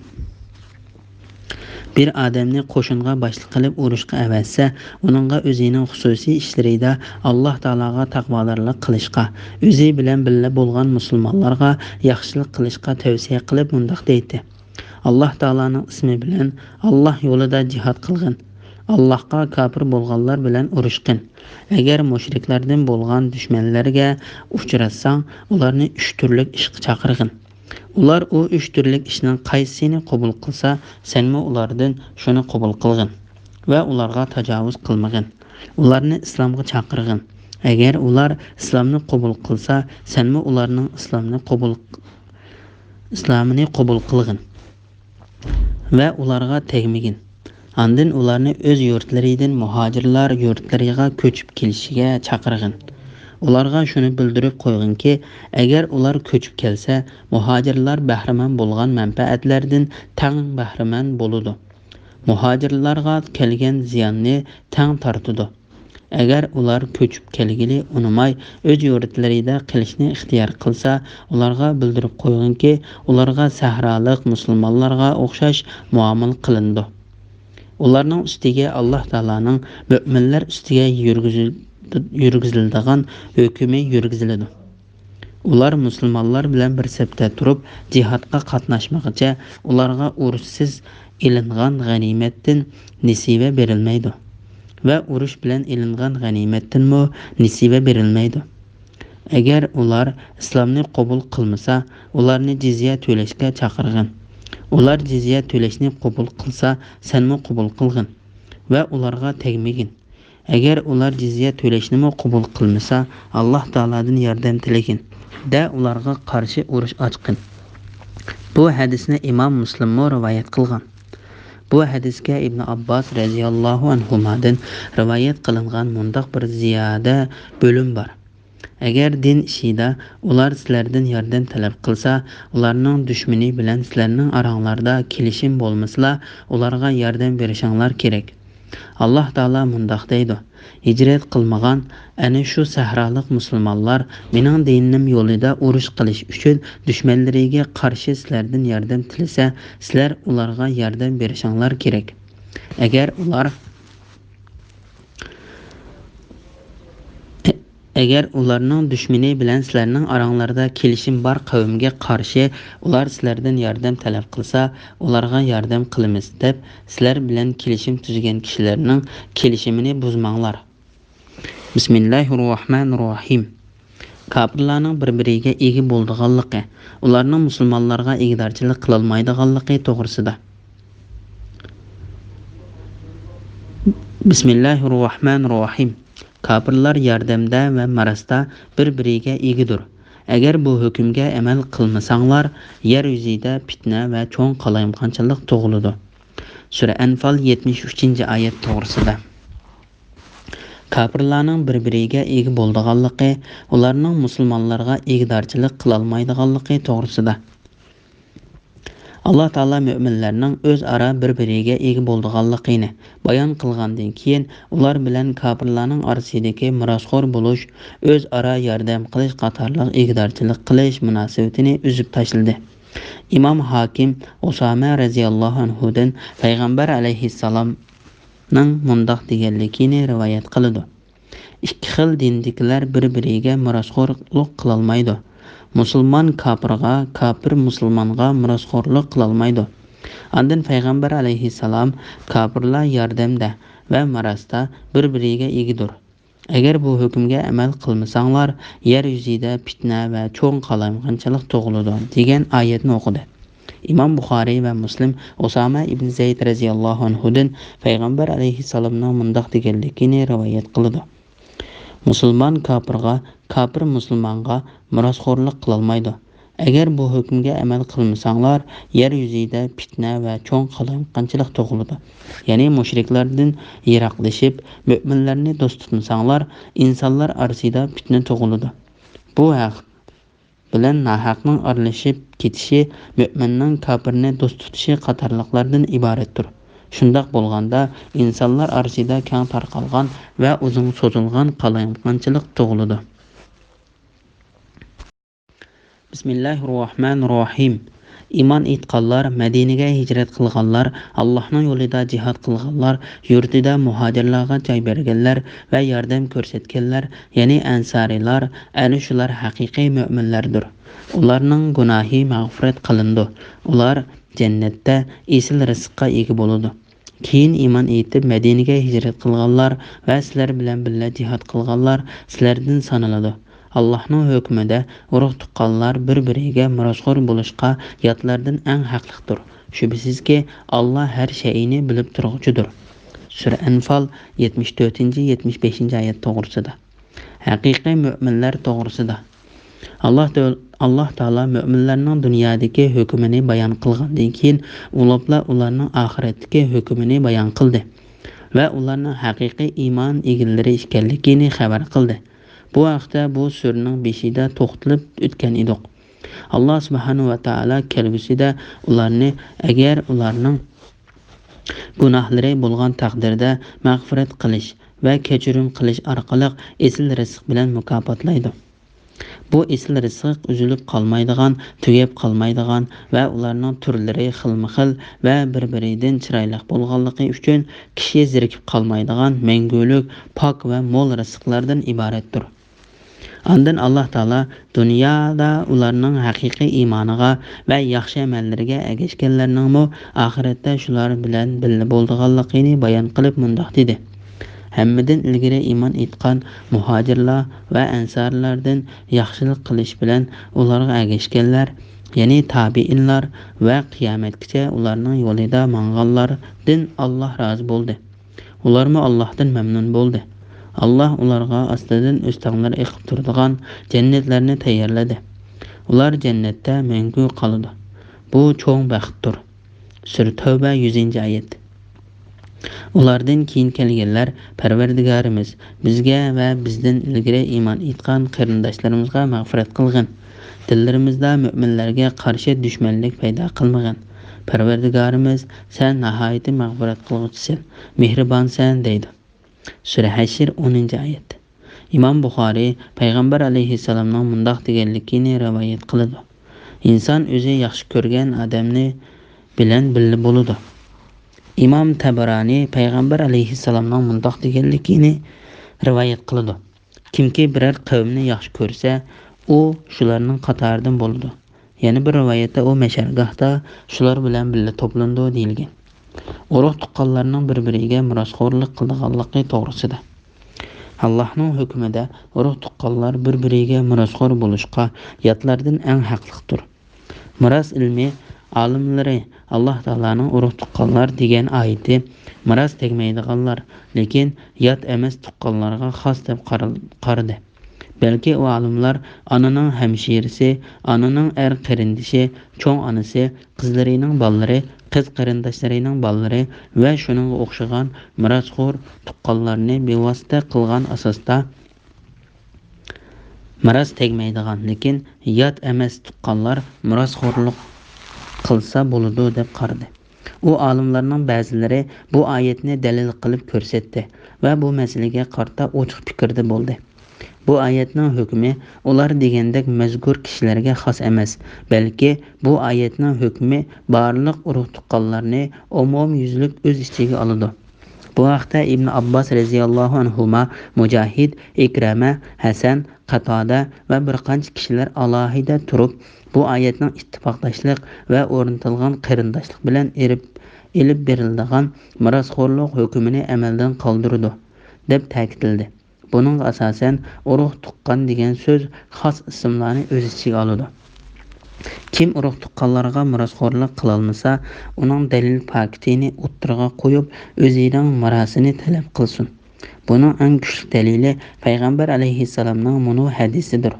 بىر ئادەمنى قوشۇنغا باشلىق قىلىپ ئۇرۇشقا ئەۋەتسە، ئۇنىڭغا ئۆزىنىڭ خۇسۇسىي ئىشلىرىدا ئاللاھ تائالاغا تەقۋادارلىق قىلىشقا، ئۆزى بىلەن بىللە بولغان مۇسۇلمانلارغا ياخشىلىق قىلىشقا تەۋسىيە قىلىپ مۇنداق دەيتتى: ئاللاھ تائالانىڭ ئىسمى بىلەن ئاللاھ يولىدا جىھاد قىلغىن. ئاللاھقا كاپىر بولغانلار بىلەن ئۇرۇشقىن. ئەگەر مۇشرىكلاردىن بولغان دۈشمەنلەرگە ئۇچراتساڭ، ئۇلارنى ئۈچ تۈرلۈك ئىشقا چاقىرغىن. ئۇلار ئۇ ئۈچ تۈرلۈك ئىشنىڭ قايسىسىنى قوبۇل قىلسا، سەنمۇ ئۇلاردىن شۇنى قوبۇل قىلغىن ۋە ئۇلارغا تاجاۋۇز قىلمىغىن. ئۇلارنى ئىسلامغا چاقىرغىن. ئەگەر ئۇلار ئىسلامنى قوبۇل قىلسا، سەنمۇ ئۇلارنىڭ ئىسلامنى قوبۇل، ئىسلامىنى قوبۇل قىلغىن ۋە ئۇلارغا تەگمىگىن. ئاندىن ئۇلارنى ئۆز يۇرتلىرىدىن مۇھاجىرلار يۇرتلىرىغا كۆچۈپ كېلىشىگە چاقىرغىن. ئۇلارغا شۇنى بىلدۈرۈپ قويغىنكى، ئەگەر ئۇلار كۆچۈپ كەلسە، مۇھاجىرلار بەھرىمەن بولغان مەنپەئەتلەردىن تەڭ بەھرىمەن بولىدۇ. مۇھاجىرلارغا كەلگەن زىياننى تەڭ تارتىدۇ. ئەگەر ئۇلار كۆچۈپ كەلگىلى ئۇنىماي، ئۆز يۇرتلىرىدا قېلىشنى ئىختىيار قىلسا، ئۇلارغا بىلدۈرۈپ قويغىنكى، ئۇلارغا سەھرالىق مۇسۇلمانلارغا ئوخشاش مۇئامىلە قىلىنىدۇ. ئۇلارنىڭ ئۈستىگە ئاللاھ تائالانىڭ مۆمىنلەر ئۈستىگە يۈرگۈزۈل-، يۈرگۈزۈلىدىغان ھۆكمى يۈرگۈزۈلىدۇ. ئۇلار مۇسۇلمانلار بىلەن بىر سەپتە تۇرۇپ، جىھادقا قاتناشمىغىچە ئۇلارغا ئۇرۇشسىز ئېلىنغان غەنىيمەتتىن نېسىۋە بېرىلمەيدۇ ۋە ئۇرۇش بىلەن ئېلىنغان غەنىيمەتتىنمۇ نېسىۋە بېرىلمەيدۇ. ئەگەر ئۇلار ئىسلامنى قوبۇل قىلمىسا، ئۇلارنى جىزيە تۆلەشكە چاقىرغىن. ئۇلار جىزيە تۆلەشنى قوبۇل قىلسا، سەنمۇ قوبۇل قىلغىن ۋە ئۇلارغا تەگمىگىن. ئەگەر ئۇلار جىزيە تۆلەشنىمۇ قوبۇل قىلمىسا، ئاللاھ تائالادىن ياردەم تىلىگىن، دە ئۇلارغا قارشى ئۇرۇش ئاچقىن. بۇ ھەدىسنى ئىمام مۇسلىممۇ رىۋايەت قىلغان. بۇ ھەدىسكە ئىبن ئابباس رەزىياللاھۇ ئەنھۇمادىن رىۋايەت قىلىنغان مۇنداق بىر زىيادە بۆلۈم بار: ئەگەر دىن ئىشىدا ئۇلار سىلەردىن ياردەم تەلەپ قىلسا، ئۇلارنىڭ دۈشمىنى بىلەن سىلەرنىڭ ئاراڭلاردا كېلىشىم بولمىسىلا، ئۇلارغا ياردەم بېرىشىڭلار كېرەك. ئاللاھ تائالا مۇنداق دەيدۇ: ھىجرەت قىلمىغان ئەنە شۇ سەھرالىق مۇسۇلمانلار مېنىڭ دىنىم يولىدا ئۇرۇش قىلىش ئۈچۈن دۈشمەنلىرىگە قارشى سىلەردىن ياردەم تىلىسە، سىلەر ئۇلارغا ياردەم بېرىشىڭلار كېرەك. ئەگەر ئۇلار، ئەگەر ئۇلارنىڭ دۈشمىنى بىلەن سىلەرنىڭ ئاراڭلاردا كېلىشىم بار قەۋمگە قارشى ئۇلار سىلەردىن ياردەم تەلەپ قىلسا، ئۇلارغا ياردەم قىلىمىز دەپ سىلەر بىلەن كېلىشىم تۈزگەن كىشىلەرنىڭ كېلىشىمىنى بۇزماڭلار. بىسمىللاھىررەھمانىررەھىم. كاپىرلارنىڭ بىر-بىرىگە ئىگە بولىدىغانلىقى، ئۇلارنىڭ مۇسۇلمانلارغا ئىگىدارچىلىق قىلالمايدىغانلىقى توغرىسىدا. بىسمىللاھىررەھمانىررەھىم. كاپىرلار ياردەمدە ۋە مىراستا بىر-بىرىگە ئىگىدۇر. ئەگەر بۇ ھۆكۈمگە ئەمەل قىلمىساڭلار، يەر يۈزىدە پىتنە ۋە چوڭ قالايمىقانچىلىق تۇغۇلىدۇ. سۈرە ئەنفال، يەتمىش ئۈچىنچى ئايەت توغرىسىدا. كاپىرلارنىڭ بىر-بىرىگە ئىگە بولىدىغانلىقى، ئۇلارنىڭ مۇسۇلمانلارغا ئىگىدارچىلىق قىلالمايدىغانلىقى توغرىسىدا. ئاللاھ تائالا مۆمىنلەرنىڭ ئۆزئارا بىر-بىرىگە ئىگە بولىدىغانلىقىنى بايان قىلغاندىن كېيىن، ئۇلار بىلەن كاپىرلارنىڭ ئارىسىدىكى مىراسخور بولۇش، ئۆزئارا ياردەم قىلىش قاتارلىق ئىگىدارچىلىق قىلىش مۇناسىۋىتىنى ئۈزۈپ تاشلىدى. ئىمام ھاكىم ئۇسامە رەزىياللاھۇ ئەنھۇدىن پەيغەمبەر ئەلەيھىسسالامنىڭ مۇنداق دېگەنلىكىنى رىۋايەت قىلىدۇ: ئىككى خىل دىندىكىلەر بىر-بىرىگە مىراسخورلۇق قىلالمايدۇ. مۇسۇلمان كاپىرغا، كاپىر مۇسۇلمانغا مىراسخورلۇق قىلالمايدۇ. ئاندىن پەيغەمبەر ئەلەيھىسسالام: كاپىرلار ياردەمدە ۋە مىراستا بىر-بىرىگە ئىگىدۇر. ئەگەر بۇ ھۆكۈمگە ئەمەل قىلمىساڭلار، يەر يۈزىدە پىتنە ۋە چوڭ قالايمىقانچىلىق تۇغۇلىدۇ، دېگەن ئايەتنى ئوقۇدى. ئىمام بۇخارىي ۋە مۇسلىم ئۇسامە ئىبن زەيد رەزىياللاھۇ ئەنھۇدىن پەيغەمبەر ئەلەيھىسسالامنىڭ مۇنداق دېگەنلىكىنى رىۋايەت قىلىدۇ: مۇسۇلمان كاپىرغا، كاپىر مۇسۇلمانغا مىراسخورلۇق قىلالمايدۇ. ئەگەر بۇ ھۆكۈمگە ئەمەل قىلمىساڭلار، يەر يۈزىدە پىتنە ۋە چوڭ قالايمىقانچىلىق تۇغۇلىدۇ. يەنى مۇشرىكلاردىن يىراقلىشىپ، مۆمىنلەرنى دوست تۇتمىساڭلار، ئىنسانلار ئارىسىدا پىتنە تۇغۇلىدۇ. بۇ ھەق بىلەن ناھەقنىڭ ئارىلىشىپ كېتىشى مۆمىننىڭ كاپىرنى دوست تۇتۇشى قاتارلىقلاردىن ئىبارەتتۇر. شۇنداق بولغاندا، ئىنسانلار ئارىسىدا كەڭ تارقالغان ۋە ئۇزۇن سوزۇلغان قالايمىقانچىلىق تۇغۇلىدۇ. بىسمىللاھىررەھمانىررەھىم. ئىمان ئېيتقانلار، مەدىنىگە ھىجرەت قىلغانلار، ئاللاھنىڭ يولىدا جىھاد قىلغانلار، يۇرتىدا مۇھاجىرلارغا جاي بەرگەنلەر ۋە ياردەم كۆرسەتكەنلەر، يەنى ئەنسارىيلار، ئەنە شۇلار ھەقىقىي مۆمىنلەردۇر. ئۇلارنىڭ گۇناھى مەغپىرەت قىلىنىدۇ. ئۇلار جەننەتتە ئېسىل رىزىققا ئىگە بولىدۇ. كېيىن ئىمان ئېيتىپ، مەدىنىگە ھىجرەت قىلغانلار ۋە سىلەر بىلەن بىللە جىھاد قىلغانلار سىلەردىن سانىلىدۇ. ئاللاھنىڭ ھۆكمىدە ئۇرۇق-تۇغقانلار بىر-بىرىگە مىراسخور بولۇشقا ياتلاردىن ئەڭ ھەقلىقتۇر. شۈبھىسىزكى، ئاللا ھەر شەيئىنى بىلىپ تۇرغۇچىدۇر. سۈرە ئەنفال، يەتمىش تۆتىنچى، يەتمىش بەشىنچى ئايەت توغرىسىدا. ھەقىقىي مۆمىنلەر توغرىسىدا. ئاللا تۆ-، ئاللا تائالا مۆمىنلەرنىڭ دۇنيادىكى ھۆكمىنى بايان قىلغاندىن كېيىن، ئۇلاپلا ئۇلارنىڭ ئاخىرەتتىكى ھۆكمىنى بايان قىلدى ۋە ئۇلارنىڭ ھەقىقىي ئىمان ئىگىلىرى ئىكەنلىكىنى خەۋەر قىلدى. بۇ ھەقتە بۇ سۈرىنىڭ بېشىدا توختىلىپ ئۆتكەن ئىدۇق. ئاللا سۇبھانەھۇ ۋە تائالا كەلگۈسىدە ئۇلارنى، ئەگەر ئۇلارنىڭ گۇناھلىرى بولغان تەقدىردە، مەغپىرەت قىلىش ۋە كەچۈرۈم قىلىش ئارقىلىق ئېسىل رىزىق بىلەن مۇكاپاتلايدۇ. بۇ ئېسىل رىزىق ئۈزۈلۈپ قالمايدىغان، تۈگەپ قالمايدىغان ۋە ئۇلارنىڭ تۈرلىرى خىلمۇ خىل ۋە بىر-بىرىدىن چىرايلىق بولغانلىقى ئۈچۈن كىشى زېرىكىپ قالمايدىغان مەڭگۈلۈك، پاك ۋە مول رىزىقلاردىن ئىبارەتتۇر. ئاندىن ئاللا تائالا دۇنيادا ئۇلارنىڭ ھەقىقىي ئىمانىغا ۋە ياخشى ئەمەللىرىگە ئەگەشكەنلەرنىڭمۇ ئاخىرەتتە شۇلار بىلەن بىللە بولىدىغانلىقىنى بايان قىلىپ مۇنداق دېدى: ھەممىدىن ئىلگىرى ئىمان ئېيتقان مۇھاجىرلار ۋە ئەنسارىيلاردىن ياخشىلىق قىلىش بىلەن ئۇلارغا ئەگەشكەنلەر، يەنى تابىئىنلار ۋە قىيامەتكىچە ئۇلارنىڭ يولىدا ماڭغانلاردىن ئاللا رازى بولدى. ئۇلارمۇ ئاللاھتىن مەمنۇن بولدى. ئاللا ئۇلارغا ئاستىدىن ئۆستەڭلەر ئېقىپ تۇرىدىغان جەننەتلەرنى تەييارلىدى. ئۇلار جەننەتتە مەڭگۈ قالىدۇ. بۇ چوڭ بەختتۇر. سۈرە تەۋبە، يۈزىنچى ئايەت. ئۇلاردىن كېيىن كەلگەنلەر، پەرۋەردىگارىمىز، بىزگە ۋە بىزدىن ئىلگىرى ئىمان ئېيتقان قېرىنداشلىرىمىزغا مەغپىرەت قىلغىن. دىللىرىمىزدا مۆمىنلەرگە قارشى دۈشمەنلىك پەيدا قىلمىغىن. پەرۋەردىگارىمىز، سەن ناھايىتى مەغپىرەت قىلغۇچىسەن، مېھرىبانسەن، دەيدۇ. سۈرە ھەشر، ئونىنچى ئايەت. ئىمام بۇخارىي پەيغەمبەر ئەلەيھىسسالامنىڭ مۇنداق دېگەنلىكىنى رىۋايەت قىلىدۇ: «ئىنسان ئۆزى ياخشى كۆرگەن ئادەمنى بىلەن بىللە بولىدۇ.» ئىمام تەبەرانى پەيغەمبەر ئەلەيھىسسالامنىڭ مۇنداق دېگەنلىكىنى رىۋايەت قىلىدۇ: «كىمكى بىرەر قەۋمنى ياخشى كۆرسە، ئۇ شۇلارنىڭ قاتارىدىن بولىدۇ.» يەنە بىر رىۋايەتتە، ئۇ مەشەرگاھتا شۇلار بىلەن بىللە توپلىنىدۇ، دېيىلگەن. ئۇرۇق-تۇغقانلارنىڭ بىر-بىرىگە مىراسخورلۇق قىلىدىغانلىقى توغرىسىدا. ئاللاھنىڭ ھۆكمىدە ئۇرۇق-تۇغقانلار بىر-بىرىگە مىراسخور بولۇشقا ياتلاردىن ئەڭ ھەقلىقتۇر. مىراس ئىلمى ئالىملىرى ئاللاھ تائالانىڭ ئۇرۇق-تۇغقانلار دېگەن ئايىتى مىراس تەگمەيدىغانلار، لېكىن يات ئەمەس تۇغقانلارغا خاس دەپ قارا-، قارىدى. بەلكى ئۇ ئالىملار ئانىنىڭ ھەمشىرىسى، ئانىنىڭ ئەر قېرىندىشى، چوڭ ئانىسى، قىزلىرىنىڭ بالىلىرى، قىز قېرىنداشلىرىنىڭ بالىلىرى ۋە شۇنىڭغا ئوخشىغان مىراسخور تۇغقانلارنى بىۋاسىتە قىلغان ئاساستا مىراس تەگمەيدىغان، لېكىن يات ئەمەس تۇغقانلار مىراسخورلۇق قىلسا بولىدۇ، دەپ قارىدى. ئۇ ئالىملارنىڭ بەزىلىرى بۇ ئايەتنى دەلىل قىلىپ كۆرسەتتى ۋە بۇ مەسىلىگە قارىتا ئوچۇق پىكىردە بولدى. بۇ ئايەتنىڭ ھۆكمى ئۇلار دېگەندەك مەزكۇر كىشىلەرگە خاس ئەمەس، بەلكى بۇ ئايەتنىڭ ھۆكمى بارلىق ئۇرۇق-تۇغقانلارنى ئومۇميۈزلۈك ئۆز ئىچىگە ئالىدۇ. بۇ ھەقتە ئىبن ئابباس رەزىياللاھۇ ئەنھۇما، مۇجاھىد، ئىكرەمە، ھەسەن، قاتادە ۋە بىر قانچە كىشىلەر ئالاھىدە تۇرۇپ، بۇ ئايەتنىڭ ئىتتىپاقداشلىق ۋە ئورنىتىلغان قېرىنداشلىق بىلەن ئېرىپ-، ئېلىپ بېرىلىدىغان مىراسخورلۇق ھۆكمىنى ئەمەلدىن قالدۇرىدۇ، دەپ تەكىتلىدى. بۇنىڭغا ئاساسەن، ئۇرۇق-تۇغقان دېگەن سۆز خاس ئىسىملارنى ئۆز ئىچىگە ئالىدۇ. كىم ئۇرۇق-تۇغقانلارغا مىراسخورلۇق قىلالمىسا، ئۇنىڭ دەلىل پاكىتىنى ئوتتۇرىغا قويۇپ، ئۆزىنىڭ مىراسىنى تەلەپ قىلسۇن. بۇنىڭ ئەڭ كۈچلۈك دەلىلى پەيغەمبەر ئەلەيھىسسالامنىڭ مۇنۇ ھەدىسىدۇر: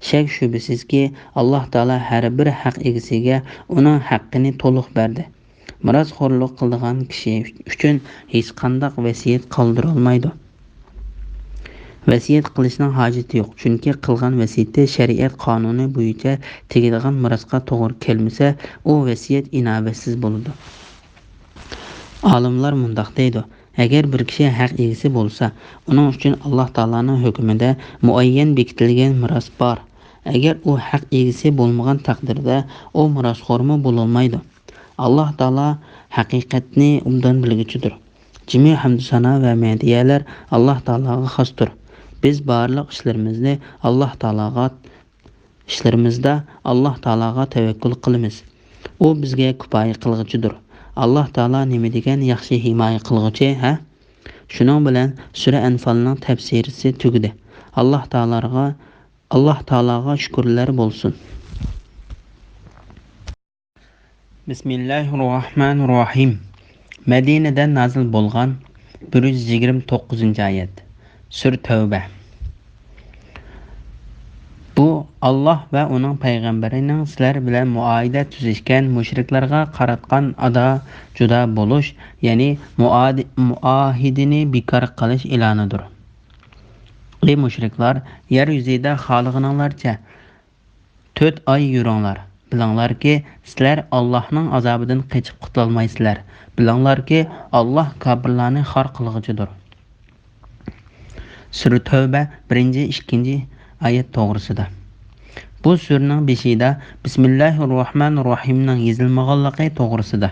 «شەك-شۈبھىسىزكى، ئاللاھ تائالا ھەر بىر ھەق ئىگىسىگە ئۇنىڭ ھەققىنى تولۇق بەردى.» مىراسخورلۇق قىلىدىغان كىشى ئۈچۈن ھېچقانداق ۋەسىيەت قالدۇرالمايدۇ. ۋەسىيەت قىلىشنىڭ ھاجىتى يوق، چۈنكى قىلغان ۋەسىيىتى شەرىئەت قانۇنى بويىچە تېگىدىغان مىراسقا توغرا كەلمىسە، ئۇ ۋەسىيەت ئىناۋەتسىز بولىدۇ. ئالىملار مۇنداق دەيدۇ: ئەگەر بىر كىشى ھەق ئىگىسى بولسا، ئۇنىڭ ئۈچۈن ئاللاھ تائالانىڭ ھۆكمىدە مۇئەييەن بېكىتىلگەن مىراس بار. ئەگەر ئۇ ھەق ئىگىسى بولمىغان تەقدىردە، ئۇ مىراسخورمۇ بولالمايدۇ. ئاللاھ تائالا ھەقىقەتنى ئوبدان بىلگۈچىدۇر. جىمى ھەمدۇسانا ۋە مەدھىيەلەر ئاللاھ تائالاغا خاستۇر. بىز بارلىق ئىشلىرىمىزنى ئاللاھ تائالاغا، ئىشلىرىمىزدا ئاللاھ تائالاغا تەۋەككۈل قىلىمىز. ئۇ بىزگە كۇپايە قىلغۇچىدۇر. ئاللاھ تائالا نېمە دېگەن ياخشى ھىمايە قىلغۇچى، ھە؟ شۇنىڭ بىلەن سۈرە ئەنفالنىڭ تەپسىرىسى تۈگىدى. ئاللاھ تائالاغا، ئاللاھ تائالاغا شۈكۈرلەر بولسۇن. بىسمىللاھىررەھمانىررەھىم. مەدىنىدە نازىل بولغان بىر يۈز يىگىرمە توققۇزىنچى ئايەت. سۈرە تەۋبە. بۇ ئاللاھ ۋە ئۇنىڭ پەيغەمبىرىنىڭ سىلەر بىلەن مۇئاھىدە تۈزۈشكەن مۇشرىكلارغا قاراتقان ئادا-جۇدا بولۇش، يەنى مۇئادى-، مۇئاھىدىنى بىكار قىلىش ئېلانىدۇر. ئەي مۇشرىكلار، يەر يۈزىدە خالىغىنىڭلارچە تۆت ئاي يۈرۈڭلار. بىلىڭلاركى، سىلەر ئاللاھنىڭ ئازابىدىن قېچىپ قۇتۇلالمايسىلەر. بىلىڭلاركى، ئاللاھ كاپىرلارنى خار قىلغۇچىدۇر. سۈرە تەۋبە، بىرىنچى، ئىككىنچى ئايەت توغرىسىدا. بۇ سۈرىنىڭ بېشىدا بىسمىللاھىررەھمانىررەھىمنىڭ يېزىلمىغانلىقى توغرىسىدا.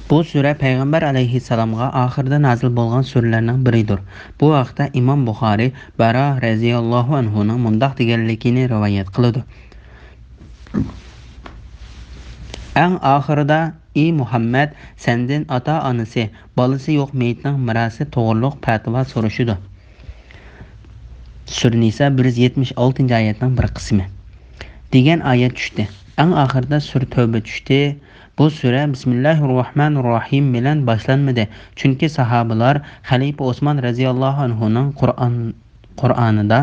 بۇ سۈرە پەيغەمبەر ئەلەيھىسسالامغا ئاخىرىدا نازىل بولغان سۈرىلەرنىڭ بىرىدۇر. بۇ ھەقتە ئىمام بۇخارىي بەرا رەزىياللاھۇ ئەنھۇنىڭ مۇنداق دېگەنلىكىنى رىۋايەت قىلىدۇ: ئەڭ ئاخىرىدا، ئى مۇھەممەد، سەندىن ئاتا-ئانىسى، بالىسى يوق مېيىتنىڭ مىراسى توغرۇلۇق پەتىۋا سورىشىدۇ. سۈرە نىسا بىر يۈز يەتمىش ئالتىنچى ئايەتنىڭ بىر قىسمى دېگەن ئايەت چۈشتى. ئەڭ ئاخىرىدا سۈرە تەۋبە چۈشتى. بۇ سۈرە بىسمىللاھىررەھمانىررەھىم بىلەن باشلانمىدى، چۈنكى ساھابىلار خەلىپە ئوسمان رەزىياللاھۇ ئەنھۇنىڭ قۇرئان، قۇرئانىدا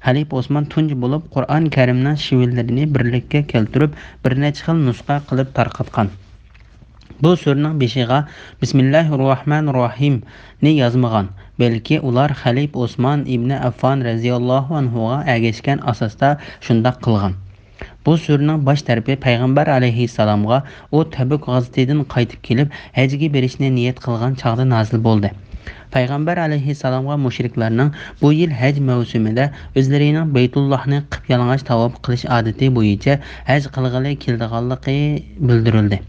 خەلىپە ئوسمان تۇنجى بولۇپ قۇرئان كەرىمنىڭ شىۋىلىرىنى بىرلىككە كەلتۈرۈپ، بىر نەچچە خىل نۇسخا قىلىپ تارقاتقان. بۇ سۈرىنىڭ بېشىغا بىسمىللاھىر راھمانىر راھىمنى يازمىغان، بەلكى ئۇلار خەلىپە ئوسمان ئىبنى ئەففان رەزىياللاھۇ ئەنھۇغا ئەگەشكەن ئاساستا شۇنداق قىلغان. بۇ سۈرىنىڭ باش تەرىپى پەيغەمبەر ئەلەيھىسسالامغا ئۇ تەبۈك غازىتىدىن قايتىپ كېلىپ، ھەجگە بېرىشنى نىيەت قىلغان چاغدا نازىل بولدى. پەيغەمبەر ئەلەيھىسسالامغا مۇشرىكلارنىڭ بۇ يىل ھەج مەۋسۇمىدە ئۆزلىرىنىڭ بەيتۇللاھنى قىپيالىڭاچ تاۋاپ قىلىش ئادىتى بويىچە ھەج قىلغىلى كېلىدىغانلىقى بىلدۈرۈلدى.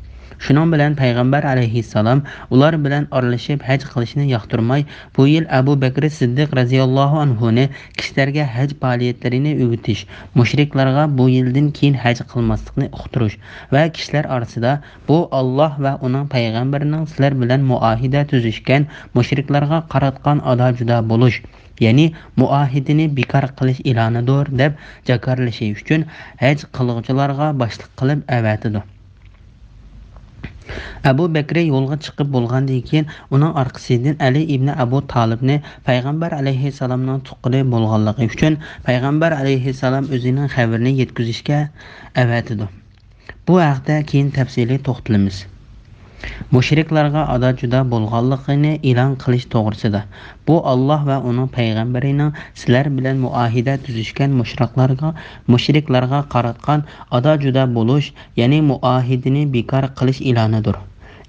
شۇنىڭ بىلەن پەيغەمبەر ئەلەيھىسسالام ئۇلار بىلەن ئارىلىشىپ ھەج قىلىشنى ياقتۇرماي، بۇ يىل ئەبۇ بەكرى سىددىق رەزىياللاھۇ ئەنھۇنى كىشىلەرگە ھەج پائالىيەتلىرىنى ئۆگىتىش، مۇشرىكلارغا بۇ يىلدىن كېيىن ھەج قىلماسلىقنى ئۇقتۇرۇش ۋە كىشىلەر ئارىسىدا بۇ ئاللاھ ۋە ئۇنىڭ پەيغەمبىرىنىڭ سىلەر بىلەن مۇئاھىدە تۈزۈشكەن مۇشرىكلارغا قاراتقان ئادا-جۇدا بولۇش، يەنى مۇئاھىدىنى بىكار قىلىش ئېلانىدۇر، دەپ جاكارلىشى ئۈچۈن ھەج قىلغۇچىلارغا باشلىق قىلىپ ئەۋەتىدۇ. ئەبۇ بەكرى يولغا چىقىپ بولغاندىن كېيىن، ئۇنىڭ ئارقىسىدىن ئەلى ئىبنى ئەبۇ تالىپنى پەيغەمبەر ئەلەيھىسسالامنىڭ تۇغقىنى بولغانلىقى ئۈچۈن، پەيغەمبەر ئەلەيھىسسالام ئۆزىنىڭ خەۋىرىنى يەتكۈزۈشكە ئەۋەتىدۇ. بۇ ھەقتە كېيىن تەپسىلىي توختىلىمىز. مۇشرىكلارغا ئادا-جۇدا بولغانلىقىنى ئېلان قىلىش توغرىسىدا. بۇ ئاللاھ ۋە ئۇنىڭ پەيغەمبىرىنىڭ سىلەر بىلەن مۇئاھىدە تۈزۈشكەن مۇشرىكلارغا، مۇشرىكلارغا قاراتقان ئادا-جۇدا بولۇش، يەنى مۇئاھىدىنى بىكار قىلىش ئېلانىدۇر.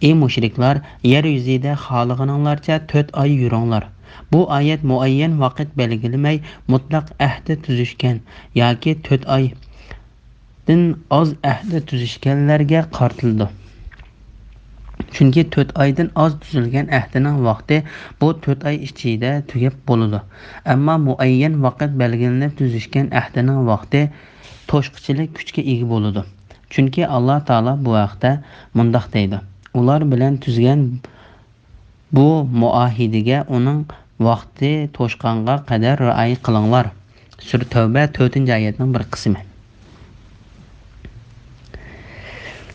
ئى مۇشرىكلار، يەر يۈزىدە خالىغىنىڭلارچە تۆت ئاي يۈرۈڭلار. بۇ ئايەت مۇئەييەن ۋاقىت بەلگىلىمەي، مۇتلەق ئەھدە تۈزۈشكەن ياكى تۆت ئاي دىن ئاز ئەھدە تۈزۈشكەنلەرگە قارىتىلىدۇ. چۈنكى تۆت ئايدىن ئاز تۈزۈلگەن ئەھدىنىڭ ۋاقتى بۇ تۆت ئاي ئىچىدە تۈگەپ بولىدۇ. ئەمما مۇئەييەن ۋاقىت بەلگىلىنىپ تۈزۈشكەن ئەھدىنىڭ ۋاقتى توشقۇچىلىك كۈچكە ئىگە بولىدۇ. چۈنكى ئاللا تائالا بۇ ھەقتە مۇنداق دەيدۇ: ئۇلار بىلەن تۈزگەن بۇ مۇئاھىدىگە ئۇنىڭ ۋاقتى توشقانغا قەدەر رىئايە قىلىڭلار. سۈرە تەۋبە، تۆتىنچى ئايەتنىڭ بىر قىسمى.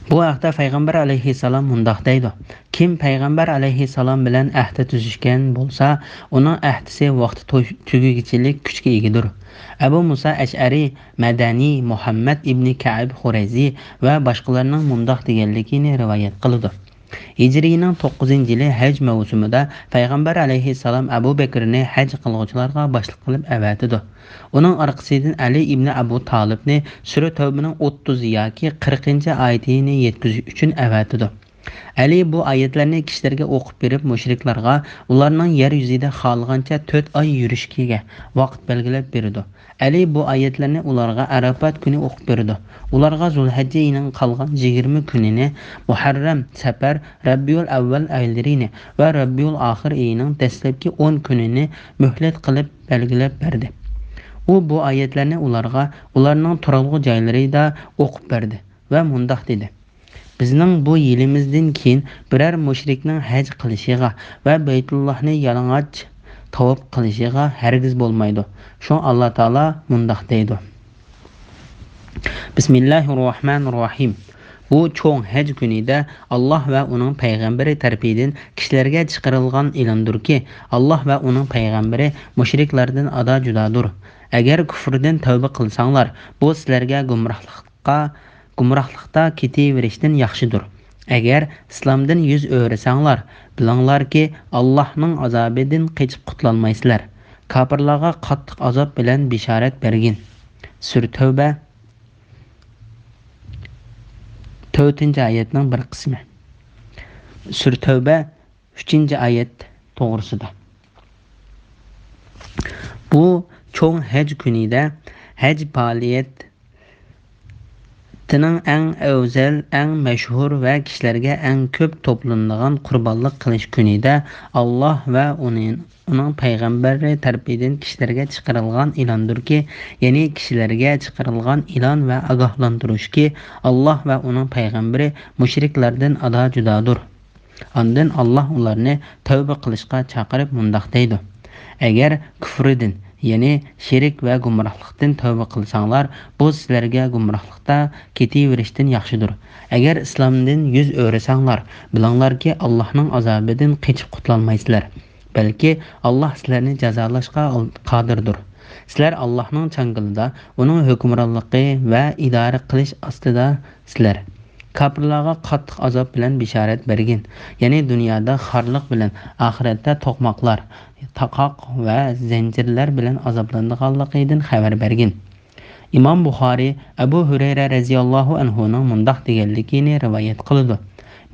بۇ ھەقتە پەيغەمبەر ئەلەيھىسسالام مۇنداق دەيدۇ: كىم پەيغەمبەر ئەلەيھىسسالام بىلەن ئەھدە تۈزۈشكەن بولسا، ئۇنىڭ ئەھدىسى ۋاقتى تو-، تۈگىگۈچىلىك كۈچكە ئىگىدۇر. ئەبۇ مۇسا ئەشئەرى، مەدەنى، مۇھەممەد ئىبنى كەئب خۇرەيزى ۋە باشقىلارنىڭ مۇنداق دېگەنلىكىنى رىۋايەت قىلىدۇ. ھىجرىينىڭ توققۇزىنچى يىلى ھەج مەۋسۇمىدا پەيغەمبەر ئەلەيھىسسالام ئەبۇ بەكرىنى ھەج قىلغۇچىلارغا باشلىق قىلىپ ئەۋەتىدۇ. ئۇنىڭ ئارقىسىدىن ئەلى ئىبنى ئەبۇ تالىپنى سۈرە تەۋبىنىڭ ئوتتۇز ياكى قىرىقىنچى ئايىتىنى يەتكۈزۈش ئۈچۈن ئەۋەتىدۇ. ئەلى بۇ ئايەتلەرنى كىشىلەرگە ئوقۇپ بېرىپ، مۇشرىكلارغا ئۇلارنىڭ يەر يۈزىدە خالىغانچە تۆت ئاي يۈرۈشكىگە ۋاقىت بەلگىلەپ بېرىدۇ. ئەلى بۇ ئايەتلەرنى ئۇلارغا ئەرەپات كۈنى ئوقۇپ بېرىدۇ. ئۇلارغا زۇلھەججە ئېيىنىڭ قالغان يىگىرمە كۈنىنى، مۇھەررەم، سەپەر، رەبىئۇل ئەۋۋەل ئايلىرىنى ۋە رەبىئۇل ئاخىر ئېيىنىڭ دەسلەپكى ئون كۈنىنى مۆھلەت قىلىپ بەلگىلەپ بەردى. ئۇ بۇ ئايەتلەرنى ئۇلارغا ئۇلارنىڭ تۇرالغۇ جايلىرىدا ئوقۇپ بەردى ۋە مۇنداق دېدى: بىزنىڭ بۇ يىلىمىزدىن كېيىن بىرەر مۇشرىكنىڭ ھەج قىلىشىغا ۋە بەيتۇللاھنى يالىڭاچ تاۋاپ قىلىشىغا ھەرگىز بولمايدۇ. شۇڭا ئاللا تائالا مۇنداق دەيدۇ: بىسمىللاھىر راھمانىر راھىم. بۇ چوڭ ھەج كۈنىدە ئاللا ۋە ئۇنىڭ پەيغەمبىرى تەرىپىدىن كىشىلەرگە چىقىرىلغان ئېلاندۇركى، ئاللا ۋە ئۇنىڭ پەيغەمبىرى مۇشرىكلاردىن ئادا جۇدادۇر. ئەگەر كۇفرىدىن تەۋبە قىلساڭلار، بۇ سىلەرگە گۇمراھلىق گۇمراھلىقتا كېتىۋېرىشتىن ياخشىدۇر. ئەگەر ئىسلامدىن يۈز ئۆرۈسەڭلار، بىلىڭلاركى، ئاللاھنىڭ ئازابىدىن قېچىپ قۇتۇلالمايسىلەر. كاپىرلارغا قاتتىق ئازاب بىلەن بېشارەت بەرگىن. سۈرە تەۋبە، تۆتىنچى ئايەتنىڭ بىر قىسمى. سۈرە تەۋبە، ئۈچىنچى ئايەت توغرىسىدا. بۇ چوڭ ھەج كۈنىدە ھەج پائالىيەتىنىڭ ئەڭ ئەۋزەل، ئەڭ مەشھۇر ۋە كىشىلەرگە ئەڭ كۆپ توپلىنىدىغان قۇربانلىق قىلىش كۈنىدە ئاللا ۋە ئۇنى، ئۇنىڭ پەيغەمبىرى تەرىپىدىن كىشىلەرگە چىقىرىلغان ئېلاندۇركى، يەنى كىشىلەرگە چىقىرىلغان ئېلان ۋە ئاگاھلاندۇرۇشكى، ئاللا ۋە ئۇنىڭ پەيغەمبىرى مۇشرىكلاردىن ئادا جۇدادۇر. ئاندىن ئاللا ئۇلارنى تەۋبە قىلىشقا چاقىرىپ مۇنداق دەيدۇ: ئەگەر كۇفرىدىن، يەنى شېرىك ۋە گۇمراھلىقتىن تەۋبە قىلساڭلار، بۇ سىلەرگە گۇمراھلىقتا كېتىۋېرىشتىن ياخشىدۇر. ئەگەر ئىسلامدىن يۈز ئۆرۈسەڭلار، بىلىڭلاركى، ئاللانىڭ ئازابىدىن قېچىپ قۇتۇلالمايسىلەر. بەلكى ئاللا سىلەرنى جازالاشقا قادىردۇر. سىلەر ئاللاھنىڭ چاڭگىلىدا، ئۇنىڭ ھۆكۈمرانلىقى ۋە ئىدارە قىلىش ئاستىدا سىلەر. كاپىرلارغا قاتتىق ئازاب بىلەن بېشارەت بەرگىن، يەنى دۇنيادا خارلىق بىلەن، ئاخىرەتتە توقماقلار، تاقاق ۋە زەنجىرلەر بىلەن ئازابلىنىدىغانلىقىدىن خەۋەر بەرگىن. ئىمام بۇخارى ئەبۇ ھۈرەيرە رەزىياللاھۇ ئەنھۇنىڭ مۇنداق دېگەنلىكىنى رىۋايەت قىلىدۇ: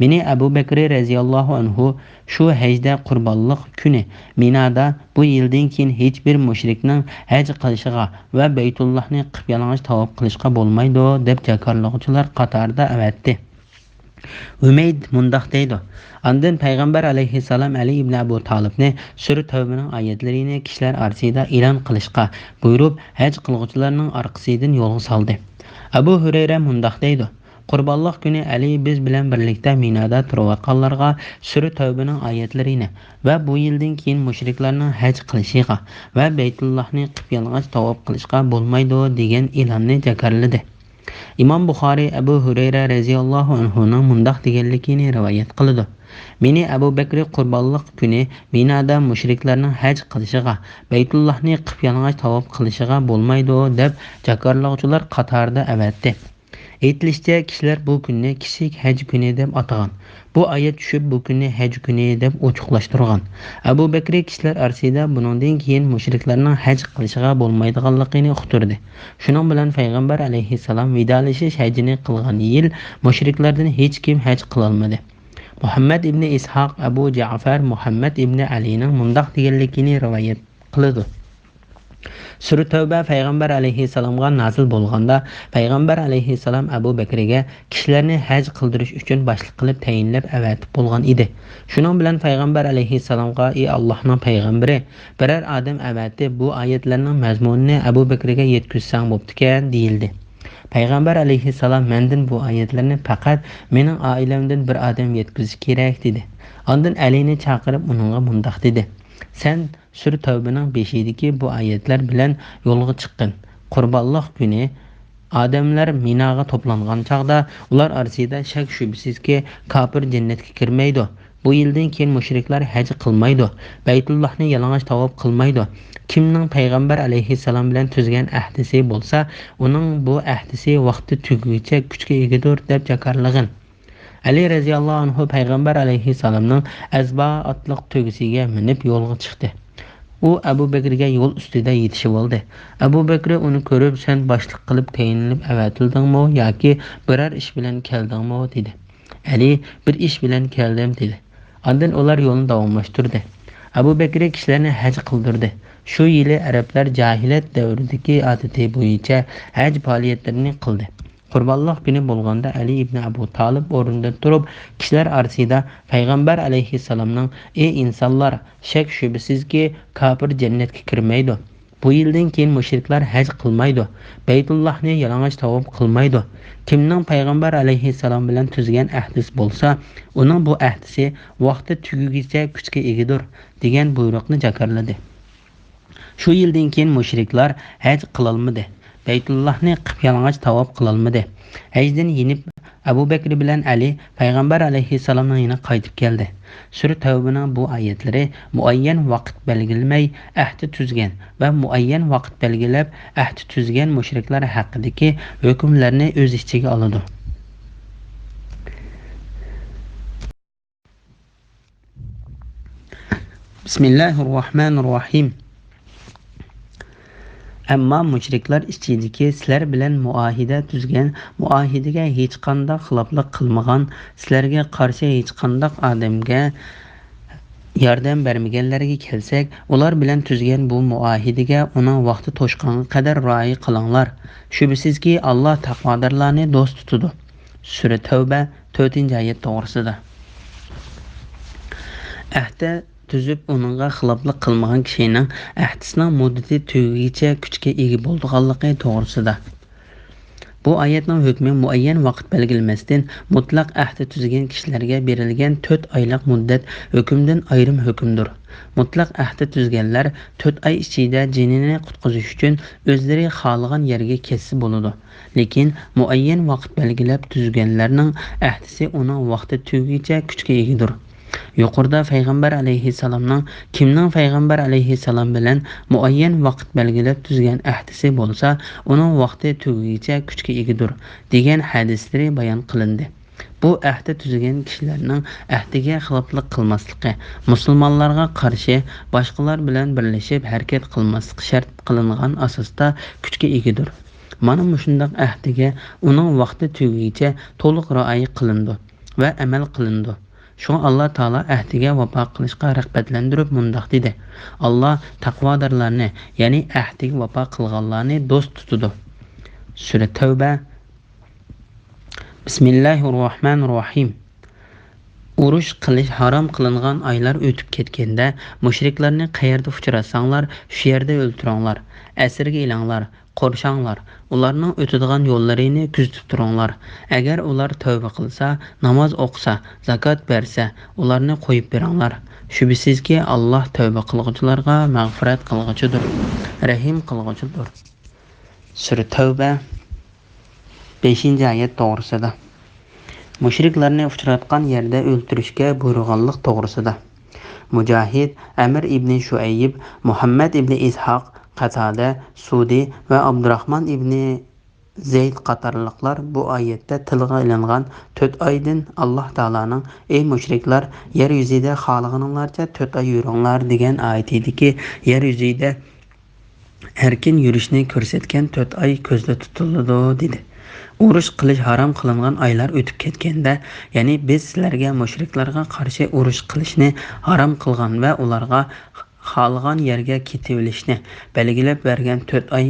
مېنى ئەبۇ بەكرى رەزىياللاھۇ ئەنھۇ شۇ ھەجدە قۇربانلىق كۈنى مىنادا، بۇ يىلدىن كېيىن ھېچبىر مۇشرىكنىڭ ھەج قىلىشىغا ۋە بەيتۇللاھنى قىپيالىڭاچ تاۋاپ قىلىشقا بولمايدۇ، دەپ جاكارلىغۇچىلار قاتارىدا ئەۋەتتى. ھۈمەيد مۇنداق دەيدۇ: ئاندىن پەيغەمبەر ئەلەيھىسسالام ئەلى ئىبنى ئەبۇ تالىپنى سۈرە تەۋبىنىڭ ئايەتلىرىنى كىشىلەر ئارىسىدا ئېلان قىلىشقا بۇيرۇپ، ھەج قىلغۇچىلارنىڭ ئارقىسىدىن يولغا سالدى. ئەبۇ ھۈرەيرە مۇنداق دەيدۇ: قۇربانلىق كۈنى ئەلى بىز بىلەن بىرلىكتە مىنادا تۇرۇۋاتقانلارغا سۈرە تەۋبىنىڭ ئايەتلىرىنى ۋە بۇ يىلدىن كېيىن مۇشرىكلارنىڭ ھەج قىلىشىغا ۋە بەيتۇللاھنى قىپيالىڭاچ تاۋاپ قىلىشقا بولمايدۇ، دېگەن ئېلاننى جاكارلىدى. ئىمام بۇخارى ئەبۇ ھۈرەيرە رەزىياللاھۇ ئەنھۇنىڭ مۇنداق دېگەنلىكىنى رىۋايەت قىلىدۇ: مېنى ئەبۇ بەكرى قۇربانلىق كۈنى مىنادا مۇشرىكلارنىڭ ھەج قىلىشىغا، بەيتۇللاھنى قىپيالىڭاچ تاۋاپ قىلىشىغا بولمايدۇ، دەپ جاكارلىغۇچىلار قاتارىدا ئەۋەتتى. ئېيتىلىشىچە، كىشىلەر بۇ كۈننى كىچىك ھەج كۈنى دەپ ئاتىغان. بۇ ئايەت چۈشۈپ، بۇ كۈننى ھەج كۈنى دەپ ئوچۇقلاشتۇرغان. ئەبۇ بەكرى كىشىلەر ئارىسىدا بۇنىڭدىن كېيىن مۇشرىكلارنىڭ ھەج قىلىشىغا بولمايدىغانلىقىنى ئۇقتۇردى. شۇنىڭ بىلەن پەيغەمبەر ئەلەيھىسسالام ۋىدالىشىش ھەجىنى قىلغان يىل مۇشرىكلاردىن ھېچكىم ھەج قىلالمىدى. مۇھەممەد ئىبنى ئىسھاق ئەبۇ جەئفەر مۇھەممەد ئىبنى ئەلىنىڭ مۇنداق دېگەنلىكىنى رىۋايەت قىلىدۇ: سۈرە تەۋبە پەيغەمبەر ئەلەيھىسسالامغا نازىل بولغاندا، پەيغەمبەر ئەلەيھىسسالام ئەبۇ بەكرىگە كىشىلەرنى ھەج قىلدۇرۇش ئۈچۈن باشلىق قىلىپ تەيىنلەپ ئەۋەتىپ بولغان ئىدى. شۇنىڭ بىلەن پەيغەمبەر ئەلەيھىسسالامغا: «ئى ئاللاھنىڭ پەيغەمبىرى، بىرەر ئادەم ئەۋەتىپ، بۇ ئايەتلەرنىڭ مەزمۇنىنى ئەبۇ بەكرىگە يەتكۈزسەڭ بوپتىكەن» دېيىلدى. پەيغەمبەر ئەلەيھىسسالام: «مەندىن بۇ ئايەتلەرنى پەقەت مېنىڭ ئائىلەمدىن بىر ئادەم يەتكۈزۈشى كېرەك» دېدى. ئاندىن ئەلىنى چاقىرىپ ئۇنىڭغا مۇنداق دېدى: «سەن سۈرە تەۋبىنىڭ بېشىدىكى بۇ ئايەتلەر بىلەن يولغا چىققىن. قۇربانلىق كۈنى ئادەملەر مىناغا توپلانغان چاغدا ئۇلار ئارىسىدا شەك-شۈبھىسىزكى كاپىر جەننەتكە كىرمەيدۇ. بۇ يىلدىن كېيىن مۇشرىكلار ھەج قىلمايدۇ، بەيتۇللاھنى يالىڭاچ تاۋاپ قىلمايدۇ. كىمنىڭ پەيغەمبەر ئەلەيھىسسالام بىلەن تۈزگەن ئەھدىسى بولسا، ئۇنىڭ بۇ ئەھدىسى ۋاقتى تۈگىگىچە كۈچكە ئىگىدۇر» دەپ جاكارلىغىن. ئەلى رەزىياللاھۇ ئەنھۇ پەيغەمبەر ئەلەيھىسسالامنىڭ ئەزبا ئاتلىق تۆگىسىگە مىنىپ يولغا چىقتى. ئۇ ئەبۇ بەكرىگە يول ئۈستىدە يېتىشىۋالدى. ئەبۇ بەكرى ئۇنى كۆرۈپ: «سەن باشلىق قىلىپ تەيىنلىنىپ ئەۋەتىلدىڭمۇ ياكى بىرەر ئىش بىلەن كەلدىڭمۇ؟» دېدى. ئەلى: «بىر ئىش بىلەن كەلدىم» دېدى. ئاندىن ئۇلار يولنى داۋاملاشتۇردى. ئەبۇ بەكرى كىشىلەرنى ھەج قىلدۇردى. شۇ يىلى ئەرەبلەر جاھىلىيەت دەۋرىدىكى ئادىتى بويىچە ھەج پائالىيەتلىرىنى قىلدى. قۇربانلىق كۈنى بولغاندا ئەلى ئىبنى ئەبۇ تالىپ ئورنىدىن تۇرۇپ، كىشىلەر ئارىسىدا پەيغەمبەر ئەلەيھىسسالامنىڭ: «ئى ئىنسانلار، شەك-شۈبھىسىزكى، كاپىر جەننەتكە كىرمەيدۇ. بۇ يىلدىن كېيىن مۇشرىكلار ھەج قىلمايدۇ، بەيتۇللاھنى يالىڭاچ تاۋاپ قىلمايدۇ. كىمنىڭ پەيغەمبەر ئەلەيھىسسالام بىلەن تۈزگەن ئەھدىسى بولسا، ئۇنىڭ بۇ ئەھدىسى ۋاقتى تۈگىگىچە كۈچكە ئىگىدۇر» دېگەن بۇيرۇقنى جاكارلىدى. شۇ يىلدىن كېيىن مۇشرىكلار ھەج قىلالمىدى، بەيتۇللاھنى قىپيالىڭاچ تاۋاپ قىلالمىدى. ھەجدىن يېنىپ، ئەبۇ بەكرى بىلەن ئەلى پەيغەمبەر ئەلەيھىسسالامنىڭ يېنىغا قايتىپ كەلدى. سۈرە تەۋبىنىڭ بۇ ئايەتلىرى مۇئەييەن ۋاقىت بەلگىلىمەي ئەھدى تۈزگەن ۋە مۇئەييەن ۋاقىت بەلگىلەپ ئەھدى تۈزگەن مۇشرىكلار ھەققىدىكى ھۆكۈملەرنى ئۆز ئىچىگە ئالىدۇ. بىسمىللاھىررەھمانىررەھىم. ئەمما مۇشرىكلار ئىچىدىكى سىلەر بىلەن مۇئاھىدە تۈزگەن، مۇئاھىدىگە ھېچقانداق خىلاپلىق قىلمىغان، سىلەرگە قارشى ھېچقانداق ئادەمگە ياردەم بەرمىگەنلەرگە كەلسەك، ئۇلار بىلەن تۈزگەن بۇ مۇئاھىدىگە ئۇنىڭ ۋاقتى توشقانغا قەدەر رىئايە قىلىڭلار. شۈبھىسىزكى، ئاللا تەقۋادارلارنى دوست تۇتىدۇ. سۈرە تەۋبە، تۆتىنچى ئايەت توغرىسىدا. ئەھدە تۈزۈپ، ئۇنىڭغا خىلاپلىق قىلمىغان كىشىنىڭ ئەھدىسىنىڭ مۇددىتى تۈگىگىچە كۈچكە ئىگە بولىدىغانلىقى توغرىسىدا. بۇ ئايەتنىڭ ھۆكمى مۇئەييەن ۋاقىت بەلگىلىمەستىن، مۇتلەق ئەھدى تۈزگەن كىشىلەرگە بېرىلگەن تۆت ئايلىق مۇددەت ھۆكمىدىن ئايرىم ھۆكۈمدۇر. مۇتلەق ئەھدى تۈزگەنلەر تۆت ئاي ئىچىدە جېنىنى قۇتقۇزۇش ئۈچۈن ئۆزلىرى خالىغان يەرگە كەتسە بولىدۇ. لېكىن مۇئەييەن ۋاقىت بەلگىلەپ تۈزگەنلەرنىڭ ئەھدىسى ئۇنىڭ ۋاقتى تۈگىگىچە كۈچكە ئىگىدۇر. يۇقىرىدا پەيغەمبەر ئەلەيھىسسالامنىڭ كىمنىڭ پەيغەمبەر ئەلەيھىسسالام بىلەن مۇئەييەن ۋاقىت بەلگىلەپ تۈزگەن ئەھدىسى بولسا، ئۇنىڭ ۋاقتى تۈگىگىچە كۈچكە ئىگىدۇر، دېگەن ھەدىسلىرى بايان قىلىندى. بۇ ئەھدە تۈزگەن كىشىلەرنىڭ ئەھدىگە خىلاپلىق قىلماسلىقى، مۇسۇلمانلارغا قارشى باشقىلار بىلەن بىرلىشىپ ھەرىكەت قىلماسلىقى شەرت قىلىنغان ئاساستا كۈچكە ئىگىدۇر. مانا مۇشۇنداق ئەھدىگە ئۇنىڭ ۋاقتى تۈگىگىچە تولۇق رىئايە قىلىنىدۇ ۋە ئەمەل قىلىنىدۇ. شۇڭا ئاللا تائالا ئەھدىگە ۋاپا قىلىشقا رىغبەتلەندۈرۈپ مۇنداق دېدى: «ئاللا تەقۋادارلارنى، يەنى ئەھدىگە ۋاپا قىلغانلارنى دوست تۇتىدۇ.» سۈرە تەۋبە، بىسمىللاھىررەھمانىررەھىم. ئۇرۇش قىلىش ھارام قىلىنغان ئايلار ئۆتۈپ كەتكەندە، مۇشرىكلارنى قەيەردە ئۇچراتساڭلار، شۇ يەردە ئۆلتۈرۈڭلار، ئەسىرگە ئېلىڭلار، قورشاڭلار، ئۇلارنىڭ ئۆتىدىغان يوللىرىنى كۆزىتىپ تۇرۇڭلار. ئەگەر ئۇلار تەۋبە قىلسا، ناماز ئوقۇسا، زاكات بەرسە، ئۇلارنى قويۇپ بېرىڭلار. شۈبھىسىزكى، ئاللا تەۋبە قىلغۇچىلارغا مەغپىرەت قىلغۇچىدۇر، رەھىم قىلغۇچىدۇر. سۈرە تەۋبە، بەشىنچى ئايەت توغرىسىدا. مۇشرىكلارنى ئۇچراتقان يەردە ئۆلتۈرۈشكە بۇيرۇغانلىق توغرىسىدا. مۇجاھىد، ئەمىر ئىبنى شۇئەيب، مۇھەممەد ئىبنى ئىسھاق، قاتادە، سۇدى ۋە ئابدۇراخمان ئىبنى زەيد قاتارلىقلار بۇ ئايەتتە تىلغا ئېلىنغان تۆت ئايدىن ئاللا تائالانىڭ، «ئەي مۇشرىكلار، يەر يۈزىدە خالىغىنىڭلارچە تۆت ئاي يۈرۈڭلار» دېگەن ئايىتىدىكى يەر يۈزىدە ئەركىن يۈرۈشنى كۆرسەتكەن تۆت ئاي كۆزدە تۇتۇلىدۇ، دېدى. ئۇرۇش قىلىش ھارام قىلىنغان ئايلار ئۆتۈپ كەتكەندە، يەنى بىز سىلەرگە مۇشرىكلارغا قارشى ئۇرۇش قىلىشنى ھارام قىلغان ۋە ئۇلارغا خالىغان يەرگە كېتىۋېلىشنى بەلگىلەپ بەرگەن تۆت ئاي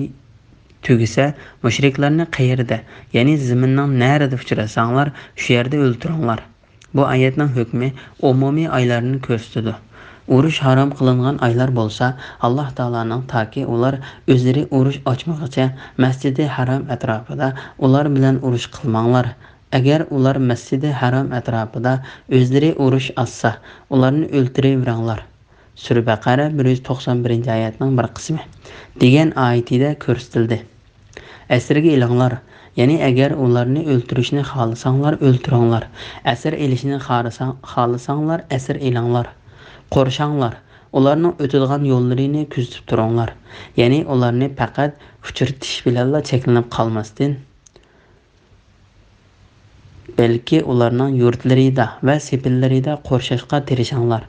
تۈگىسە، مۇشرىكلارنى قەيەردە، يەنى زېمىننىڭ نەرىدە ئۇچراتساڭلار، شۇ يەردە ئۆلتۈرۈڭلار. بۇ ئايەتنىڭ ھۆكمى ئومۇمىي ئايلارنى كۆرسىتىدۇ. ئۇرۇش ھارام قىلىنغان ئايلار بولسا، ئاللا تائالانىڭ تاكى ئۇلار ئۆزلىرى ئۇرۇش ئاچمىغىچە مەسجىدى ھارام ئەتراپىدا ئۇلار بىلەن ئۇرۇش قىلماڭلار. ئەگەر ئۇلار مەسجىدى ھارام ئەتراپىدا ئۆزلىرى ئۇرۇش ئاچسا، ئۇلارنى ئۆلتۈرۈۋېرىڭلار. سۈرە بەقەرە بىر يۈز توقسان بىرىنچى ئايەتنىڭ بىر قىسمى، دېگەن ئايىتىدە كۆرسىتىلدى. ئەسىرگە ئېلىڭلار، يەنى ئەگەر ئۇلارنى ئۆلتۈرۈشنى خالىساڭلار، ئۆلتۈرۈڭلار. ئەسىر ئېلىشنى خالىساڭ-، خالىساڭلار، ئەسىر ئېلىڭلار. قورشاڭلار، ئۇلارنىڭ ئۆتىدىغان يوللىرىنى كۆزىتىپ تۇرۇڭلار. يەنى ئۇلارنى پەقەت ئۇچرىتىش بىلەنلا چەكلىنىپ قالماستىن، بەلكى ئۇلارنىڭ يۇرتلىرىدا ۋە سېپىللىرىدا قورشاشقا تىرىشىڭلار.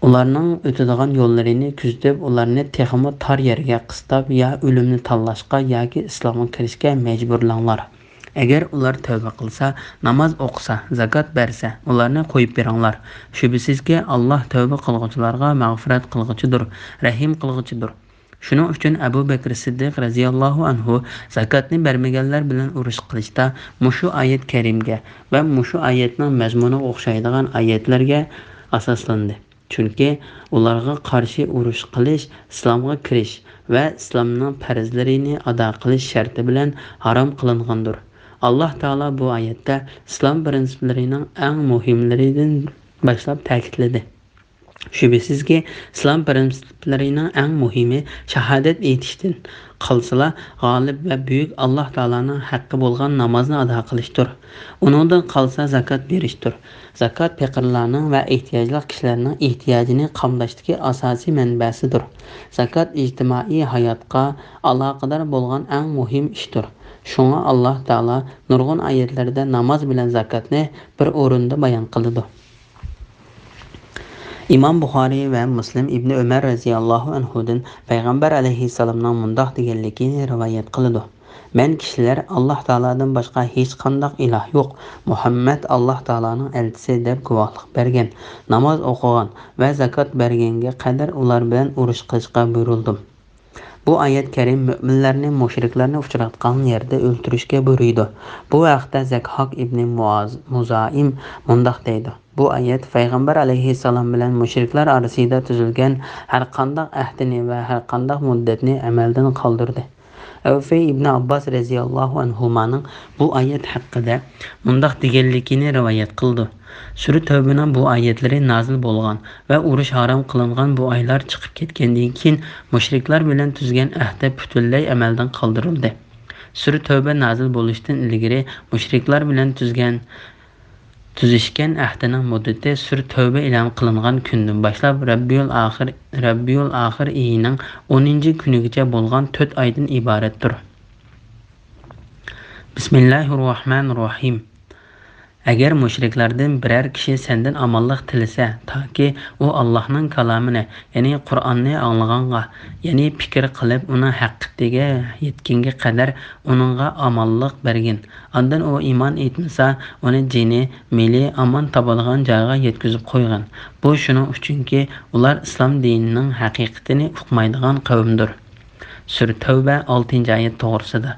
ئۇلارنىڭ ئۆتىدىغان يوللىرىنى كۆزىتىپ، ئۇلارنى تېخىمۇ تار يەرگە قىستاپ، يا ئۆلۈمنى تاللاشقا ياكى ئىسلامغا كىرىشكە مەجبۇرلاڭلار. ئەگەر ئۇلار تەۋبە قىلسا، ناماز ئوقۇسا، زاكات بەرسە، ئۇلارنى قويۇپ بېرىڭلار. شۈبھىسىزكى، ئاللا تەۋبە قىلغۇچىلارغا مەغپىرەت قىلغۇچىدۇر، رەھىم قىلغۇچىدۇر. شۇنىڭ ئۈچۈن ئەبۇ بەكرى سىددىق رەزىياللاھۇ ئەنھۇ زاكاتنى بەرمىگەنلەر بىلەن ئۇرۇش قىلىشتا مۇشۇ ئايەت كەرىمگە ۋە مۇشۇ ئايەتنىڭ مەزمۇنىغا ئوخشايدىغان ئايەتلەرگە ئاساسلاندى. چۈنكى ئۇلارغا قارشى ئۇرۇش قىلىش ئىسلامغا كىرىش ۋە ئىسلامنىڭ پەرزلىرىنى ئادا قىلىش شەرتى بىلەن ھارام قىلىنغاندۇر. ئاللا تائالا بۇ ئايەتتە ئىسلام پىرىنسىپلىرىنىڭ ئەڭ مۇھىملىرىدىن باشلاپ تەكىتلىدى. شۈبھىسىزكى، ئىسلام پىرىنسىپلىرىنىڭ ئەڭ مۇھىمى شاھادەت ئېيتىشتىن قالسىلا، غالىب ۋە بۈيۈك ئاللا تائالانىڭ ھەققى بولغان نامازنى ئادا قىلىشتۇر. ئۇنىڭدىن قالسا زاكات بېرىشتۇر. زاكات پېقىرلارنىڭ ۋە ئېھتىياجلىق كىشىلەرنىڭ ئېھتىياجىنى قامداشتىكى ئاساسىي مەنبەسىدۇر. زاكات ئىجتىمائىي ھاياتقا ئالاقىدار بولغان ئەڭ مۇھىم ئىشتۇر. شۇڭا ئاللا تائالا نۇرغۇن ئايەتلەردە ناماز بىلەن زاكاتنى بىر ئورۇندا بايان قىلىدۇ. ئىمام بۇخارىي ۋە مۇسلىم ئىبنى ئۆمەر رەزىياللاھۇ ئەنھۇدىن پەيغەمبەر ئەلەيھىسسالامنىڭ مۇنداق دېگەنلىكىنى رىۋايەت قىلىدۇ: «مەن كىشىلەر ئاللا تائالادىن باشقا ھېچقانداق ئىلاھ يوق، مۇھەممەد ئاللا تائالانىڭ ئەلچىسى دەپ گۇۋاھلىق بەرگەن، ناماز ئوقۇغان ۋە زاكات بەرگەنگە قەدەر ئۇلار بىلەن ئۇرۇش قىلىشقا بۇيرۇلدۇم.» بۇ ئايەت كەرىم مۆمىنلەرنى مۇشرىكلارنى ئۇچراتقان يەردە ئۆلتۈرۈشكە بۇيرۇيدۇ. بۇ ھەقتە زەكھاك ئىبنى مۇئاز-، مۇزائىم مۇنداق دەيدۇ: بۇ ئايەت پەيغەمبەر ئەلەيھىسسالام بىلەن مۇشرىكلار ئارىسىدا تۈزۈلگەن ھەرقانداق ئەھدىنى ۋە ھەرقانداق مۇددەتنى ئەمەلدىن قالدۇردى. ئەۋفەي ئىبنى ئابباس رەزىياللاھۇ ئەنھۇمانىڭ بۇ ئايەت ھەققىدە مۇنداق دېگەنلىكىنى رىۋايەت قىلىدۇ: سۈرە تەۋبىنىڭ بۇ ئايەتلىرى نازىل بولغان ۋە ئۇرۇش ھارام قىلىنغان بۇ ئايلار چىقىپ كەتكەندىن كېيىن، مۇشرىكلار بىلەن تۈزگەن ئەھدە پۈتۈنلەي ئەمەلدىن قالدۇرۇلدى. سۈرە تەۋبە نازىل بولۇشتىن ئىلگىرى مۇشرىكلار بىلەن تۈزگەن تۈزۈشكەن ئەھدىنىڭ مۇددىتى سۈرە تەۋبە ئېلان قىلىنغان كۈندىن باشلاپ رەبىئۇل ئاخىر، رەبىئۇل ئاخىر ئېيىنىڭ ئونىنچى كۈنىگىچە بولغان تۆت ئايدىن ئىبارەتتۇر. بىسمىللاھىررەھمانىررەھىم. ئەگەر مۇشرىكلاردىن بىرەر كىشى سەندىن ئامانلىق تىلىسە، تاكى ئۇ ئاللاھنىڭ كالامىنى، يەنى قۇرئاننى ئاڭلىغانغا، يەنى پىكىر قىلىپ ئۇنىڭ ھەقىقىتىگە يەتكەنگە قەدەر ئۇنىڭغا ئامانلىق بەرگىن. ئاندىن ئۇ ئىمان ئېيتمىسا، ئۇنى جېنى، مېلى ئامان تاپىدىغان جايغا يەتكۈزۈپ قويغىن. بۇ شۇنىڭ ئۈچۈنكى، ئۇلار ئىسلام دىنىنىڭ ھەقىقىتىنى ئۇقمايدىغان قەۋمدۇر. سۈرە تەۋبە، ئالتىنچى ئايەت توغرىسىدا.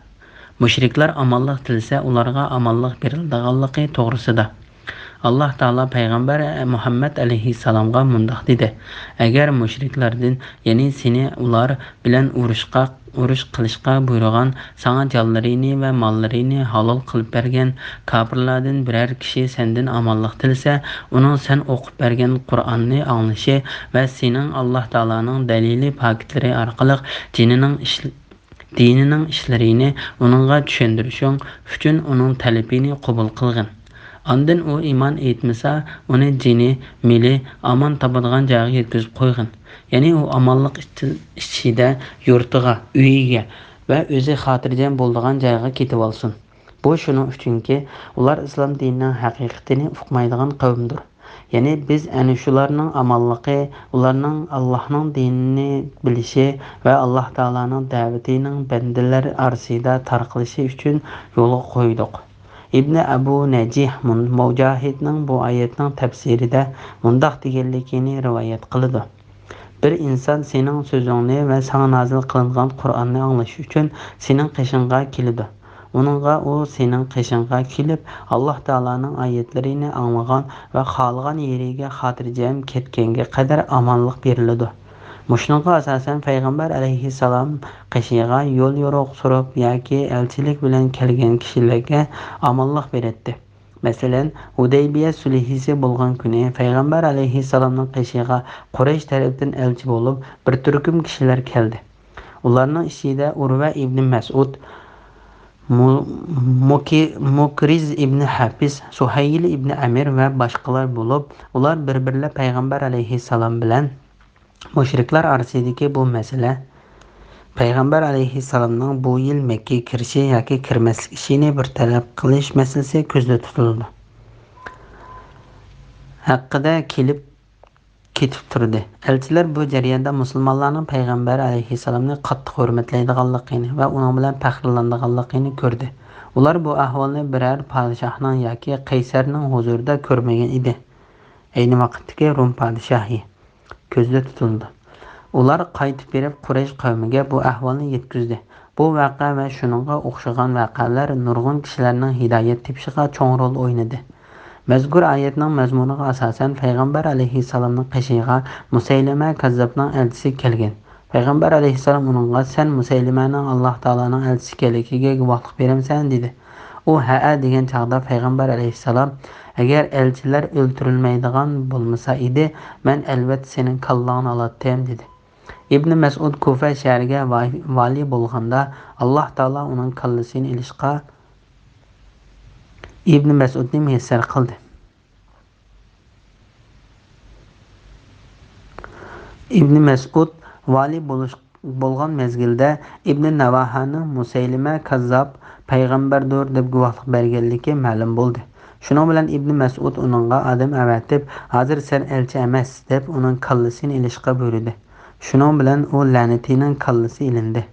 مۇشرىكلار ئامانلىق تىلىسە، ئۇلارغا ئامانلىق بېرىلىدىغانلىقى توغرىسىدا. ئاللاھ تائالا پەيغەمبەر مۇھەممەد ئەلەيھىسسالامغا مۇنداق دېدى: ئەگەر مۇشرىكلاردىن، يەنى سېنى ئۇلار بىلەن ئۇرۇشقا، ئۇرۇش قىلىشقا بۇيرۇغان، ساڭا جانلىرىنى ۋە ماللىرىنى ھالال قىلىپ بەرگەن كاپىرلاردىن بىرەر كىشى سەندىن ئامانلىق تىلىسە، ئۇنىڭ سەن ئوقۇپ بەرگەن قۇرئاننى ئاڭلىشى ۋە سېنىڭ ئاللاھ تائالانىڭ دەلىلى پاكىتلىرى ئارقىلىق جېنىنىڭ ئىش-، دىنىنىڭ ئىشلىرىنى ئۇنىڭغا چۈشەندۈرۈشۈڭ ئۈچۈن ئۇنىڭ تەلىپىنى قوبۇل قىلغىن. ئاندىن ئۇ ئىمان ئېيتمىسا، ئۇنى جېنى، مېلى ئامان تاپىدىغان جايغا يەتكۈزۈپ قويغىن. يەنى ئۇ ئامانلىق ئىچ-، ئىچىدە يۇرتىغا، ئۆيىگە ۋە ئۆزى خاتىرجەم بولىدىغان جايغا كېتىۋالسۇن. بۇ شۇنىڭ ئۈچۈنكى، ئۇلار ئىسلام دىنىنىڭ ھەقىقىتىنى ئۇقمايدىغان قەۋمدۇر. يەنى بىز ئەنە شۇلارنىڭ ئامانلىقى، ئۇلارنىڭ ئاللاھنىڭ دىنىنى بىلىشى ۋە ئاللاھ تائالانىڭ دەۋىتىنىڭ بەندىلەر ئارىسىدا تارقىلىشى ئۈچۈن يولغا قويدۇق. ئىبنى ئەبۇ نەجىھ مۇن-، مۇجاھىدنىڭ بۇ ئايەتنىڭ تەپسىرىدە مۇنداق دېگەنلىكىنى رىۋايەت قىلىدۇ: بىر ئىنسان سېنىڭ سۆزۈڭنى ۋە ساڭا نازىل قىلىنغان قۇرئاننى ئاڭلاش ئۈچۈن سېنىڭ قېشىڭغا كېلىدۇ. ئۇنىڭغا ئۇ سېنىڭ قېشىڭغا كېلىپ، ئاللاھ تائالانىڭ ئايەتلىرىنى ئاڭلىغان ۋە خالىغان يېرىگە خاتىرجەم كەتكەنگە قەدەر ئامانلىق بېرىلىدۇ. مۇشۇنىڭغا ئاساسەن، پەيغەمبەر ئەلەيھىسسالام قېشىغا يول-يورۇق سوراپ ياكى ئەلچىلىك بىلەن كەلگەن كىشىلەرگە ئامانلىق بېرەتتى. مەسىلەن، ھۇدەيبىيە سۈلھىسى بولغان كۈنى پەيغەمبەر ئەلەيھىسسالامنىڭ قېشىغا قۇرەيش تەرەپتىن ئەلچى بولۇپ بىر تۈركۈم كىشىلەر كەلدى. ئۇلارنىڭ ئىچىدە ئۇرۋە ئىبنى مەسئۇد، مۇ-، مۇكى-، مۇكرىز ئىبنى ھەپىس، سۇھەيل ئىبنى ئەمىر ۋە باشقىلار بولۇپ، ئۇلار بىر-بىرلەپ پەيغەمبەر ئەلەيھىسسالام بىلەن مۇشرىكلار ئارىسىدىكى بۇ مەسىلە، پەيغەمبەر ئەلەيھىسسالامنىڭ بۇ يىل مەككىگە كىرىشى ياكى كىرمەسلىك ئىشىنى بىر تەرەپ قىلىش مەسىلىسى كۆزدە تۇتۇلىدۇ. ھەققىدە كېلىپ كېتىپ تۇردى. ئەلچىلەر بۇ جەرياندا مۇسۇلمانلارنىڭ پەيغەمبەر ئەلەيھىسسالامنى قاتتىق ھۆرمەتلەيدىغانلىقىنى ۋە ئۇنىڭ بىلەن پەخىرلىنىدىغانلىقىنى كۆردى. ئۇلار بۇ ئەھۋالنى بىرەر پادىشاھنىڭ ياكى قەيسەرنىڭ ھۇزۇرىدا كۆرمىگەن ئىدى. ئەينى ۋاقىتتىكى روم پادىشاھى كۆزدە تۇتۇلىدۇ. ئۇلار قايتىپ بېرىپ قۇرەيش قەۋمىگە بۇ ئەھۋالنى يەتكۈزدى. بۇ ۋەقە ۋە شۇنىڭغا ئوخشىغان ۋەقەلەر نۇرغۇن كىشىلەرنىڭ ھىدايەت تېپىشىغا چوڭ رول ئوينىدى. مەزكۇر ئايەتنىڭ مەزمۇنىغا ئاساسەن، پەيغەمبەر ئەلەيھىسسالامنىڭ قېشىغا مۇسەيلىمە كاززاپنىڭ ئەلچىسى كەلگەن. پەيغەمبەر ئەلەيھىسسالام ئۇنىڭغا، «سەن مۇسەيلىمەنىڭ ئاللاھ تائالانىڭ ئەلچىسى ئىكەنلىكىگە گۇۋاھلىق بېرەمسەن؟» دېدى. ئۇ، «ھەئە» دېگەن چاغدا پەيغەمبەر ئەلەيھىسسالام، «ئەگەر ئەلچىلەر ئۆلتۈرۈلمەيدىغان بولمىسا ئىدى، مەن ئەلۋەتتە سېنىڭ كاللاڭنى ئالاتتىم» دېدى. ئىبنى مەسئۇد كۇفە شەھىرىگە ۋا-، ۋالىي بولغاندا، ئاللاھ تائالا ئۇنىڭ كاللىسىنى ئېلىشقا ئىبنى مەسئۇدنى مۇيەسسەر قىلدى. ئىبنى مەسئۇد ۋالىي بولۇش، بولغان مەزگىلدە ئىبنى نەۋاھانىڭ مۇسەيلىمە كاززاپ پەيغەمبەردۇر دەپ گۇۋاھلىق بەرگەنلىكى مەلۇم بولدى. شۇنىڭ بىلەن ئىبنى مەسئۇد ئۇنىڭغا ئادەم ئەۋەتىپ، «ھازىر سەن ئەلچى ئەمەس» دەپ ئۇنىڭ كاللىسىنى ئېلىشقا بۇيرۇدى. شۇنىڭ بىلەن ئۇ لەنىتىنىڭ كاللىسى ئېلىندى.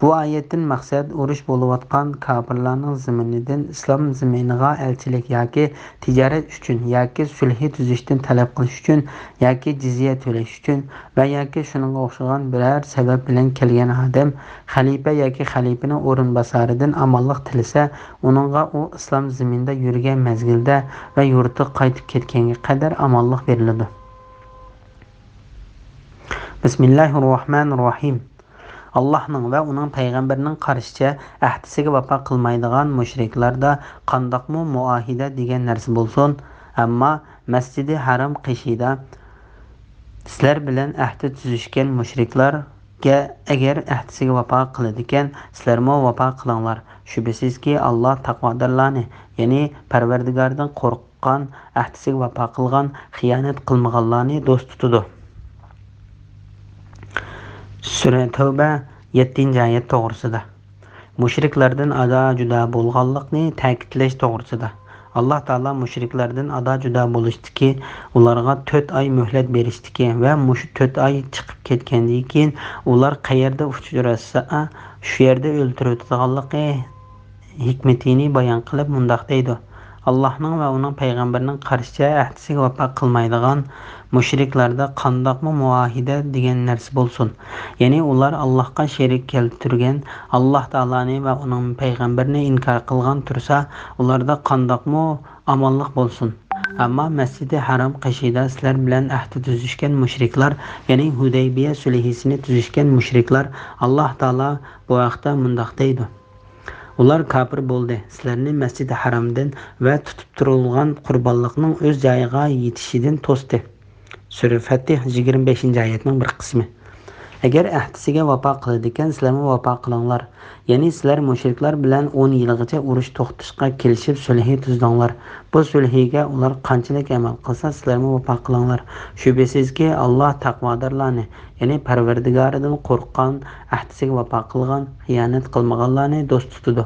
بۇ ئايەتتىن مەقسەت ئۇرۇش بولۇۋاتقان كاپىرلارنىڭ زېمىنىدىن ئىسلام زېمىنىغا ئەلچىلىك ياكى تىجارەت ئۈچۈن ياكى سۈلھى تۈزۈشتىن تەلەپ قىلىش ئۈچۈن ياكى جىزيە تۆلەش ئۈچۈن ۋە ياكى شۇنىڭغا ئوخشىغان بىرەر سەۋەب بىلەن كەلگەن ئادەم خەلىپە ياكى خەلىپىنىڭ ئورۇنباسارىدىن ئامانلىق تىلىسە، ئۇنىڭغا ئۇ ئىسلام زېمىنىدا يۈرگەن مەزگىلدە ۋە يۇرتىغا قايتىپ كەتكەنگە قەدەر ئامانلىق بېرىلىدۇ. بىسمىللاھىررەھمانىررەھىم. ئاللاھنىڭ ۋە ئۇنىڭ پەيغەمبىرىنىڭ قارىشىچە، ئەھدىسىگە ۋاپا قىلمايدىغان مۇشرىكلاردا قانداقمۇ مۇئاھىدە دېگەن نەرسە بولسۇن، ئەمما مەسجىدى ھەرام قېشىدا سىلەر بىلەن ئەھدى تۈزۈشكەن مۇشرىكلار ئەگەر ئەھدىسىگە ۋاپا قىلىدىكەن، سىلەرمۇ ۋاپا قىلىڭلار. شۈبھىسىزكى، ئاللا تەقۋادارلارنى، يەنى پەرۋەردىگارىدىن قورققان، ئەھدىسىگە ۋاپا قىلغان، خىيانەت قىلمىغانلارنى دوست تۇتىدۇ. سۈرە تەۋبە، يەتتىنچى ئايەت توغرىسىدا. مۇشرىكلاردىن ئادا-جۇدا بولغانلىقنى تەكىتلەش توغرىسىدا. ئاللا تائالا مۇشرىكلاردىن ئادا-جۇدا بولۇشتىكى، ئۇلارغا تۆت ئاي مۆھلەت بېرىشتىكى ۋە مۇشۇ تۆت ئاي چىقىپ كەتكەندىن كېيىن ئۇلار قەيەردە ئۇچراشسا، شۇ يەردە ئۆلتۈرۈۋېتىدىغانلىقى ھېكمىتىنى بايان قىلىپ مۇنداق دەيدۇ: ئاللاھنىڭ ۋە ئۇنىڭ پەيغەمبىرىنىڭ قارىشىچە ئەھدىسىگە ۋاپا قىلمايدىغان مۇشرىكلاردا قانداقمۇ مۇئاھىدە دېگەن نەرسە بولسۇن، يەنى ئۇلار ئاللاھقا شېرىك كەلتۈرگەن، ئاللاھ تائالانى ۋە ئۇنىڭ پەيغەمبىرىنى ئىنكار قىلغان تۇرسا، ئۇلاردا قانداقمۇ ئامانلىق بولسۇن. ئەمما مەسجىدى ھارام قېشىدا سىلەر بىلەن ئەھدى تۈزۈشكەن مۇشرىكلار، يەنى ھۇدەيبىيە سۈلھىسىنى تۈزۈشكەن مۇشرىكلار، ئاللاھ تائالا بۇ ھەقتە مۇنداق دەيدۇ: ئۇلار كاپىر بولدى، سىلەرنى مەسجىدى ھارامدىن ۋە تۇتۇپ تۇرۇلغان قۇربانلىقنىڭ ئۆز جايىغا يېتىشىدىن توستى. سۈرە فەتھ، يىگىرمە بەشىنچى ئايەتنىڭ بىر قىسمى. ئەگەر ئەھدىسىگە ۋاپا قىلىدىكەن، سىلەرمۇ ۋاپا قىلىڭلار. يەنى سىلەر مۇشرىكلار بىلەن ئون يىلغىچە ئۇرۇش توختىتىشقا كېلىشىپ سۈلھى تۈزدۈڭلار. بۇ سۈلھىگە ئۇلار قانچىلىك ئەمەل قىلسا، سىلەرمۇ ۋاپا قىلىڭلار. شۈبھىسىزكى، ئاللاھ تەقۋادارلارنى، يەنى پەرۋەردىگارىدىن قورققان، ئەھدىسىگە ۋاپا قىلغان، خىيانەت قىلمىغانلارنى دوست تۇتىدۇ.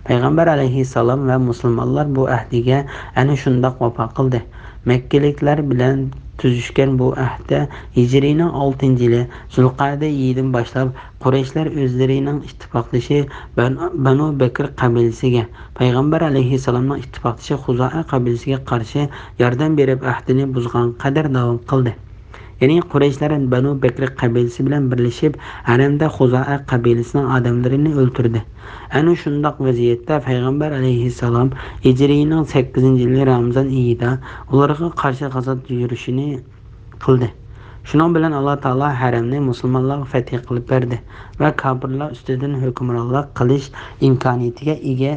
پەيغەمبەر ئەلەيھىسسالام ۋە مۇسۇلمانلار بۇ ئەھدىگە ئەنە شۇنداق ۋاپا قىلدى. مەككىلىكلەر بىلەن تۈزۈشكەن بۇ ئەھدە ھىجرىينىڭ ئالتىنچى يىلى زۇلقەدە يىلىدىن باشلاپ، قۇرەيشلەر ئۆزلىرىنىڭ ئىتتىپاقدىشى بەن-، بەنۇ بەكرى قەبىلىسىگە، پەيغەمبەر ئەلەيھىسسالامنىڭ ئىتتىپاقدىشى خۇزائە قەبىلىسىگە قارشى ياردەم بېرىپ، ئەھدىنى بۇزغان قەدەر داۋام قىلدى. يەنى قۇرەيشلەر بەنۇ بەكرى قەبىلىسى بىلەن بىرلىشىپ، ھەرەمدە خۇزائە قەبىلىسىنىڭ ئادەملىرىنى ئۆلتۈردى. ئەنە شۇنداق ۋەزىيەتتە پەيغەمبەر ئەلەيھىسسالام ھىجرىينىڭ سەككىزىنچى يىلى رامىزان ئېيىدا ئۇلارغا قارشى غازات يۈرۈشىنى قىلدى. شۇنىڭ بىلەن ئاللا تائالا ھەرەمنى مۇسۇلمانلارغا فەتھى قىلىپ بەردى ۋە كاپىرلار ئۈستىدىن ھۆكۈمرانلىق قىلىش ئىمكانىيىتىگە ئىگە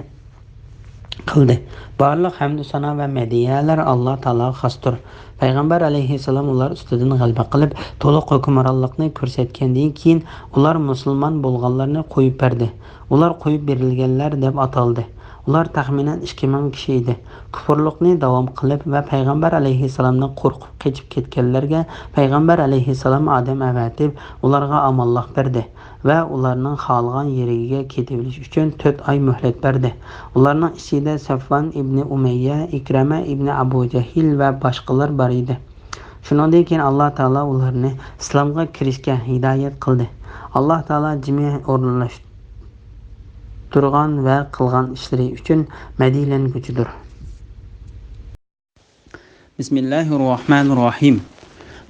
قىلدى. بارلىق ھەمدۇ سانا ۋە مەدھىيەلەر ئاللا تائالاغا خاستۇر. پەيغەمبەر ئەلەيھىسسالام ئۇلار ئۈستىدىن غەلىبە قىلىپ، تولۇق ھۆكۈمرانلىقنى كۆرسەتكەندىن كېيىن، ئۇلار مۇسۇلمان بولغانلارنى قويۇپ بەردى. ئۇلار قويۇپ بېرىلگەنلەر دەپ ئاتالدى. ئۇلار تەخمىنەن ئىككى مىڭ كىشى ئىدى. كۇپۇرلۇقنى داۋام قىلىپ ۋە پەيغەمبەر ئەلەيھىسسالامدىن قورقۇپ قېچىپ كەتكەنلەرگە پەيغەمبەر ئەلەيھىسسالام ئادەم ئەۋەتىپ، ئۇلارغا ئامانلىق بەردى ۋە ئۇلارنىڭ خالىغان يېرىگە كېتىۋېلىش ئۈچۈن تۆت ئاي مۆھلەت بەردى. ئۇلارنىڭ ئىچىدە سەفۋان ئىبنى ئۇمەييە، ئىكرەمە ئىبنى ئەبۇ جەھىل ۋە باشقىلار بار ئىدى. شۇنىڭدىن كېيىن ئاللا تائالا ئۇلارنى ئىسلامغا كىرىشكە ھىدايەت قىلدى. ئاللا تائالا جىمى ئورۇنلاشتۇرغان ۋە قىلغان ئىشلىرى ئۈچۈن مەدھىيەلەنگۈچىدۇر. بىسمىللاھىررەھمانىررەھىم.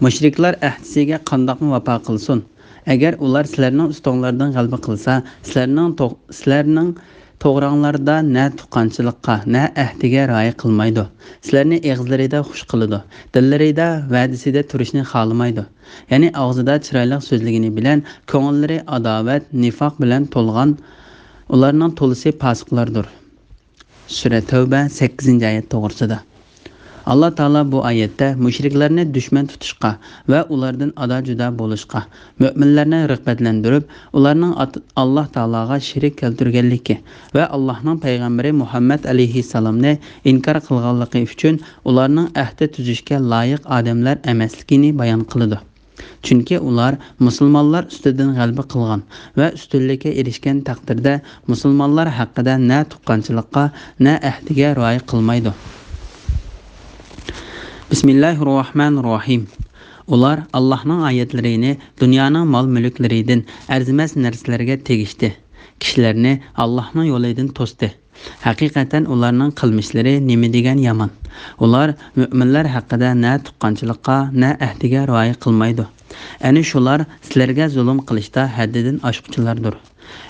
مۇشرىكلار ئەھدىسىگە قانداقمۇ ۋاپا قىلسۇن؟ ئەگەر ئۇلار سىلەرنىڭ ئۈستۈڭلاردىن غەلىبە قىلسا، سىلەرنىڭ توغ-، سىلەرنىڭ توغراڭلاردا نە تۇغقانچىلىققا، نە ئەھدىگە رىئايە قىلمايدۇ. سىلەرنى ئېغىزلىرىدا خۇش قىلىدۇ، دىللىرىدا ۋەدىسىدە تۇرۇشنى خالىمايدۇ. يەنى ئاغزىدا چىرايلىق سۆزلىگىنى بىلەن كۆڭۈللىرى ئاداۋەت، نىفاق بىلەن تولغان، ئۇلارنىڭ تولىسى پاسىقلاردۇر. سۈرە تەۋبە، سەككىزىنچى ئايەت توغرىسىدا. ئاللا تائالا بۇ ئايەتتە مۇشرىكلارنى دۈشمەن تۇتۇشقا ۋە ئۇلاردىن ئادا-جۇدا بولۇشقا، مۆمىنلەرنى رىغبەتلەندۈرۈپ، ئۇلارنىڭ ئات-، ئاللا تائالاغا شېرىك كەلتۈرگەنلىكى ۋە ئاللاھنىڭ پەيغەمبىرى مۇھەممەد ئەلەيھىسسالامنى ئىنكار قىلغانلىقى ئۈچۈن ئۇلارنىڭ ئەھدى تۈزۈشكە لايىق ئادەملەر ئەمەسلىكىنى بايان قىلىدۇ. چۈنكى ئۇلار مۇسۇلمانلار ئۈستىدىن غەلىبە قىلغان ۋە ئۈستۈنلۈككە ئېرىشكەن تەقدىردە مۇسۇلمانلار ھەققىدە نە تۇغقانچىلىققا، نە ئەھدىگە رىئايە قىلمايدۇ. بىسمىللاھىررەھمانىررەھىم. ئۇلار ئاللاھنىڭ ئايەتلىرىنى دۇنيانىڭ مال-مۈلۈكلىرىدىن ئەرزىمەس نەرسىلەرگە تېگىشتى. كىشىلەرنى ئاللاھنىڭ يولىدىن توستى. ھەقىقەتەن ئۇلارنىڭ قىلمىشلىرى نېمە دېگەن يامان! ئۇلار مۆمىنلەر ھەققىدە نە تۇغقانچىلىققا، نە ئەھدىگە رىئايە قىلمايدۇ. ئەنە شۇلار سىلەرگە زۇلۇم قىلىشتا ھەددىدىن ئاشقۇچىلاردۇر.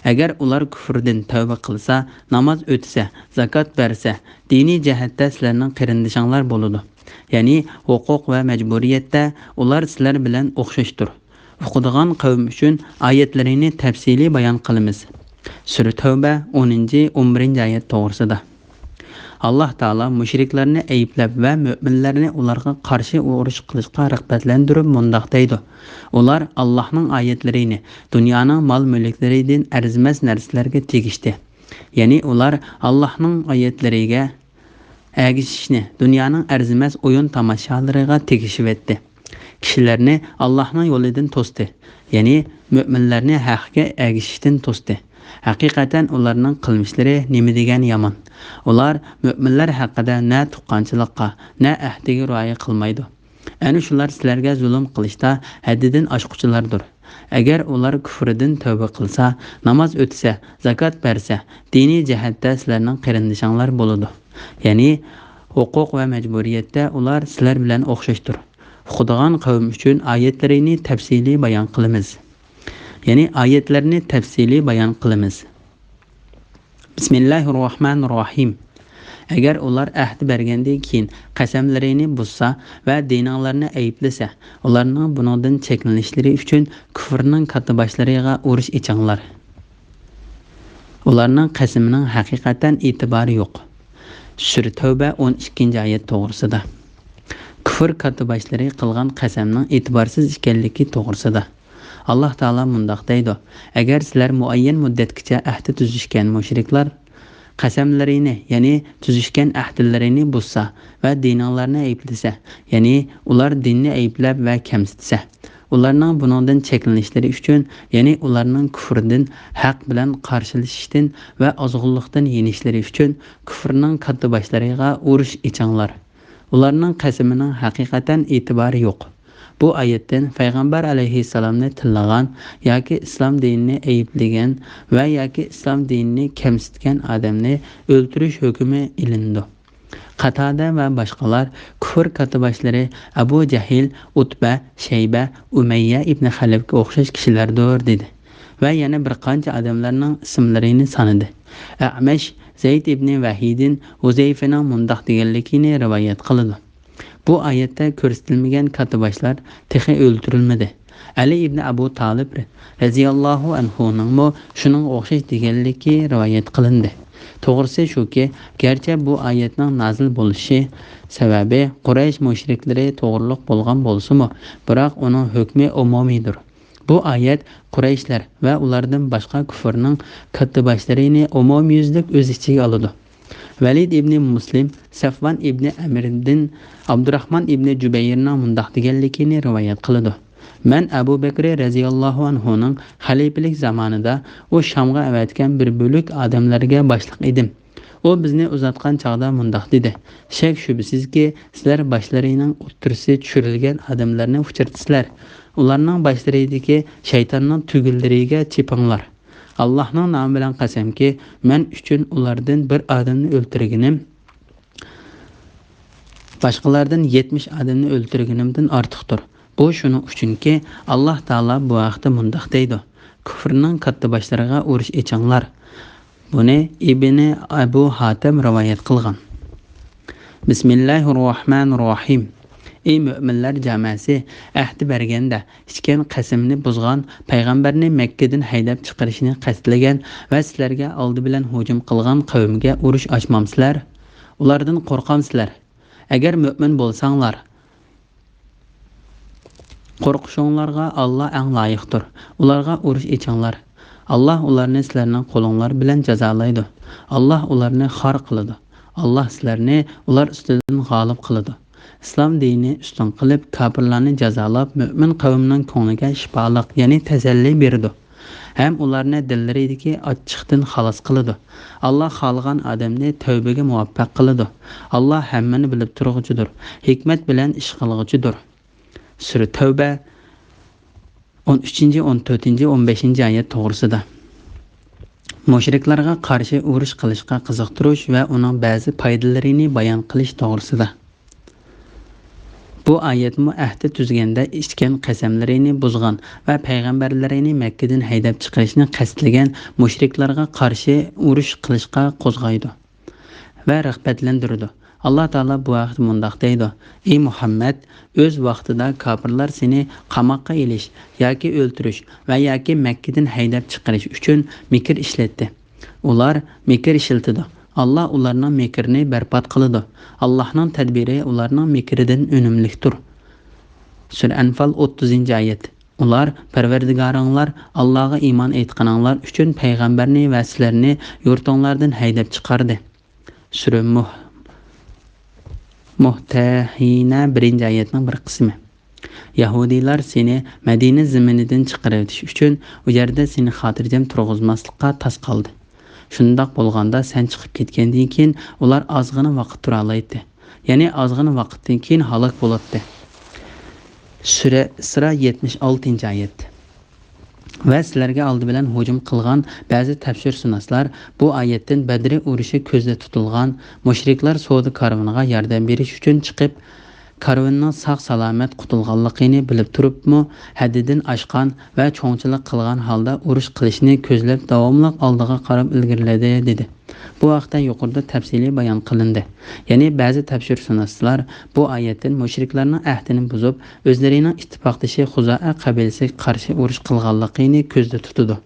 ئەگەر ئۇلار كۇفرىدىن تەۋبە قىلسا، ناماز ئۆتىسە، زاكات بەرسە، دىنىي جەھەتتە سىلەرنىڭ قېرىندىشىڭلار بولىدۇ. يەنى ھوقۇق ۋە مەجبۇرىيەتتە ئۇلار سىلەر بىلەن ئوخشاشتۇر. ئۇقىدىغان قەۋم ئۈچۈن ئايەتلىرىنى تەپسىلىي بايان قىلىمىز. سۈرە تەۋبە، ئونىنچى، ئون بىرىنچى ئايەت توغرىسىدا. ئاللاھ تائالا مۇشرىكلارنى ئەيىبلەپ ۋە مۆمىنلەرنى ئۇلارغا قارشى ئۇرۇش قىلىشقا رىغبەتلەندۈرۈپ مۇنداق دەيدۇ: ئۇلار ئاللاھنىڭ ئايەتلىرىنى، دۇنيانىڭ مال-مۈلۈكلىرىدىن ئەرزىمەس نەرسىلەرگە تېگىشتى. يەنى ئۇلار ئاللاھنىڭ ئايەتلىرىگە ئەگىشىشنى دۇنيانىڭ ئەرزىمەس ئويۇن-تاماشالىرىغا تېگىشىۋەتتى. كىشىلەرنى ئاللاھنىڭ يولىدىن توستى، يەنى مۆمىنلەرنى ھەققە ئەگىشىشتىن توستى. ھەقىقەتەن ئۇلارنىڭ قىلمىشلىرى نېمە دېگەن يامان! ئۇلار مۆمىنلەر ھەققىدە نە تۇغقانچىلىققا، نە ئەھدىگە رىئايە قىلمايدۇ. ئەنە شۇلار سىلەرگە زۇلۇم قىلىشتا ھەددىدىن ئاشقۇچىلاردۇر. ئەگەر ئۇلار كۇفرىدىن تەۋبە قىلسا، ناماز ئۆتىسە، زاكات بەرسە، دىنىي جەھەتتە سىلەرنىڭ قېرىندىشىڭلار بولىدۇ. يەنى ھوقۇق ۋە مەجبۇرىيەتتە ئۇلار سىلەر بىلەن ئوخشاشتۇر. ئۇقىدىغان قەۋم ئۈچۈن ئايەتلىرىنى تەپسىلىي بايان قىلىمىز. يەنى ئايەتلەرنى تەپسىلىي بايان قىلىمىز. بىسمىللاھىررەھمانىررەھىم. ئەگەر ئۇلار ئەھدى بەرگەندىن كېيىن قەسەملىرىنى بۇزسا ۋە دىنىڭلارنى ئەيىبلىسە، ئۇلارنىڭ بۇنىڭدىن چەكلىنىشلىرى ئۈچۈن كۇفرنىڭ كاتتىباشلىرىغا ئۇرۇش ئېچىڭلار. ئۇلارنىڭ قەسىمىنىڭ ھەقىقەتەن ئېتىبارى يوق. سۈرە تەۋبە، ئون ئىككىنچى ئايەت توغرىسىدا. كۇفر كاتتىباشلىرى قىلغان قەسەمنىڭ ئېتىبارسىز ئىكەنلىكى توغرىسىدا. ئاللاھ تائالا مۇنداق دەيدۇ: ئەگەر سىلەر مۇئەييەن مۇددەتكىچە ئەھدى تۈزۈشكەن مۇشرىكلار قەسەملىرىنى، يەنى تۈزۈشكەن ئەھدىلىرىنى بۇزسا ۋە دىنىڭلارنى ئەيىبلىسە، يەنى ئۇلار دىننى ئەيىبلەپ ۋە كەمسىتسە، ئۇلارنىڭ بۇنىڭدىن چەكلىنىشلىرى ئۈچۈن، يەنى ئۇلارنىڭ كۇفرىدىن ھەق بىلەن قارشىلىشىشتىن ۋە ئازغۇنلۇقتىن يېنىشلىرى ئۈچۈن كۇفرنىڭ كاتتىباشلىرىغا ئۇرۇش ئېچىڭلار. ئۇلارنىڭ قەسىمىنىڭ ھەقىقەتەن ئېتىبارى يوق. بۇ ئايەتتىن پەيغەمبەر ئەلەيھىسسالامنى تىللىغان ياكى ئىسلام دىنىنى ئەيىبلىگەن ۋە ياكى ئىسلام دىنىنى كەمسىتكەن ئادەمنى ئۆلتۈرۈش ھۆكمى ئېلىنىدۇ. قاتادە ۋە باشقىلار كۇفر كاتتىباشلىرى ئەبۇ جەھىل، ئۇتبە، شەيبە، ئۇمەييە ئىبنى خەلەفكە ئوخشاش كىشىلەردۇر، دېدى. ۋە يەنە بىر قانچە ئادەملەرنىڭ ئىسىملىرىنى سانىدى. ئەمەش، زەيد ئىبنى ۋەھىدىن ھۇزەيفىنىڭ مۇنداق دېگەنلىكىنى رىۋايەت قىلىدۇ: بۇ ئايەتتە كۆرسىتىلمىگەن كاتتىباشلار تېخى ئۆلتۈرۈلمىدى. ئەلى ئىبنى ئەبۇ تالىپ رەزىياللاھۇ ئەنھۇنىڭمۇ شۇنىڭغا ئوخشاش دېگەنلىكى رىۋايەت قىلىندى. توغرىسى شۇكى، گەرچە بۇ ئايەتنىڭ نازىل بولۇشى سەۋەبى قۇرەيش مۇشرىكلىرى توغرۇلۇق بولغان بولسىمۇ، بىراق ئۇنىڭ ھۆكمى ئومۇمىيدۇر. بۇ ئايەت قۇرەيشلەر ۋە ئۇلاردىن باشقا كۇفرنىڭ كاتتىباشلىرىنى ئومۇميۈزلۈك ئۆز ئىچىگە ئالىدۇ. ۋەلىد ئىبنى مۇسلىم سەفۋان ئىبنى ئەمىردىن ئابدۇراخمان ئىبنى جۇبەيرنىڭ مۇنداق دېگەنلىكىنى رىۋايەت قىلىدۇ: مەن ئەبۇ بەكرى رەزىياللاھۇ ئەنھۇنىڭ خەلىپىلىك زامانىدا ئۇ شامغا ئەۋەتكەن بىر بۆلەك ئادەملەرگە باشلىق ئىدىم. ئۇ بىزنى ئۇزاتقان چاغدا مۇنداق دېدى: شەك-شۈبھىسىزكى، سىلەر باشلىرىنىڭ ئوتتۇرىسى چۈشۈرۈلگەن ئادەملەرنى ئۇچرىتىسىلەر. ئۇلارنىڭ باشلىرىدىكى شەيتاننىڭ تۈگۈنلىرىگە چېپىڭلار. ئاللاھنىڭ نامى بىلەن قەسەمكى، مەن ئۈچۈن ئۇلاردىن بىر ئادەمنى ئۆلتۈرگىنىم باشقىلاردىن يەتمىش ئادەمنى ئۆلتۈرگىنىمدىن ئارتۇقتۇر. بۇ شۇنىڭ ئۈچۈنكى، ئاللاھ تائالا بۇ ھەقتە مۇنداق دەيدۇ: كۇفرنىڭ كاتتىباشلىرىغا ئۇرۇش ئېچىڭلار. بۇنى ئىبنى ئەبۇ ھاتەم رىۋايەت قىلغان. بىسمىللاھىررەھمانىررەھىم. ئى مۆمىنلەر جامەسى، ئەھدى بەرگەندە ئىچكەن قەسىمىنى بۇزغان، پەيغەمبەرنى مەككىدىن ھەيدەپ چىقىرىشنى قەستلىگەن ۋە سىلەرگە ئالدى بىلەن ھۇجۇم قىلغان قەۋمگە ئۇرۇش ئاچمامسىلەر؟ ئۇلاردىن قورقامسىلەر؟ ئەگەر مۆمىن بولساڭلار، قورقۇشۇڭلارغا ئاللا ئەڭ لايىقتۇر. ئۇلارغا ئۇرۇش ئېچىڭلار. ئاللا ئۇلارنى سىلەرنىڭ قولۇڭلار بىلەن جازالايدۇ. ئاللا ئۇلارنى خار قىلىدۇ. ئاللا سىلەرنى ئۇلار ئۈستىدىن غالىب قىلىدۇ. ئىسلام دىنى ئۈستۈن قىلىپ، كاپىرلارنى جازالاپ، مۆمىن قەۋمنىڭ كۆڭلىگە شىپالىق، يەنى تەسەللى بېرىدۇ. ھەم ئۇلارنى دىللىرىدىكى ئاچچىقتىن خالاس قىلىدۇ. ئاللا خالىغان ئادەمنى تەۋبىگە مۇۋەپپەق قىلىدۇ. ئاللا ھەممىنى بىلىپ تۇرغۇچىدۇر، ھېكمەت بىلەن ئىش قىلغۇچىدۇر. سۈرە تەۋبە، ئون ئۈچىنچى، ئون تۆتىنچى، ئون بەشىنچى ئايەت توغرىسىدا. مۇشرىكلارغا قارشى ئۇرۇش قىلىشقا قىزىقتۇرۇش ۋە ئۇنىڭ بەزى پايدىلىرىنى بايان قىلىش توغرىسىدا. بۇ ئايەتمۇ ئەھدى تۈزگەندە ئىچكەن قەسەملىرىنى بۇزغان ۋە پەيغەمبەرلىرىنى مەككىدىن ھەيدەپ چىقىرىشنى قەستلىگەن مۇشرىكلارغا قارشى ئۇرۇش قىلىشقا قوزغايدۇ ۋە رىغبەتلەندۈرىدۇ. ئاللا تائالا بۇ ھەقتە مۇنداق دەيدۇ: ئى مۇھەممەد، ئۆز ۋاقتىدا كاپىرلار سېنى قاماققا ئېلىش ياكى ئۆلتۈرۈش ۋە ياكى مەككىدىن ھەيدەپ چىقىرىش ئۈچۈن مىكىر ئىشلەتتى. ئۇلار مىكىر ئىشلىتىدۇ، ئاللا ئۇلارنىڭ مىكرىنى بەربات قىلىدۇ. ئاللانىڭ تەدبىرى ئۇلارنىڭ مىكرىدىن ئۈنۈملۈكتۇر. سۈرە ئەنفال، ئوتتۇزىنچى ئايەت. ئۇلار، پەرۋەردىگارىڭلار، ئاللاغا ئىمان ئېيتقىنىڭلار ئۈچۈن پەيغەمبەرنى ۋە سىلەرنى يۇرتۇڭلاردىن ھەيدەپ چىقاردى. سۈرە مۇھ-، مۇھتەھىنە، بىرىنچى ئايەتنىڭ بىر قىسمى. يەھۇدىيلار سېنى مەدىنە زېمىنىدىن چىقىرىۋېتىش ئۈچۈن ئۇ يەردە سېنى خاتىرجەم تۇرغۇزماسلىققا تاس قالدى. شۇنداق بولغاندا سەن چىقىپ كەتكەندىن كېيىن ئۇلار ئازغىنا ۋاقىت تۇرالايتتى. يەنى ئازغىنا ۋاقىتتىن كېيىن ھالاك بولاتتى. سۈرە ئىسرا، يەتمىش ئالتىنچى ئايەت. ۋە سىلەرگە ئالدى بىلەن ھۇجۇم قىلغان بەزى تەپسىرشۇناسلار بۇ ئايەتتىن بەدرى ئۇرۇشى كۆزدە تۇتۇلغان مۇشرىكلار سودا كارۋىنىغا ياردەم بېرىش ئۈچۈن چىقىپ، كارۋىنىڭ ساق-سالامەت قۇتۇلغانلىقىنى بىلىپ تۇرۇپمۇ، ھەددىدىن ئاشقان ۋە چوڭچىلىق قىلغان ھالدا ئۇرۇش قىلىشنى كۆزلەپ، داۋاملىق ئالدىغا قاراپ ئىلگىرىلىدى، دېدى. بۇ ھەقتە يۇقىرىدا تەپسىلىي بايان قىلىندى. يەنى بەزى تەپسىرشۇناسلار بۇ ئايەتتىن مۇشرىكلارنىڭ ئەھدىنى بۇزۇپ، ئۆزلىرىنىڭ ئىتتىپاقدىشى خۇزائە قەبىلىسىگە قارشى ئۇرۇش قىلغانلىقىنى كۆزدە تۇتىدۇ،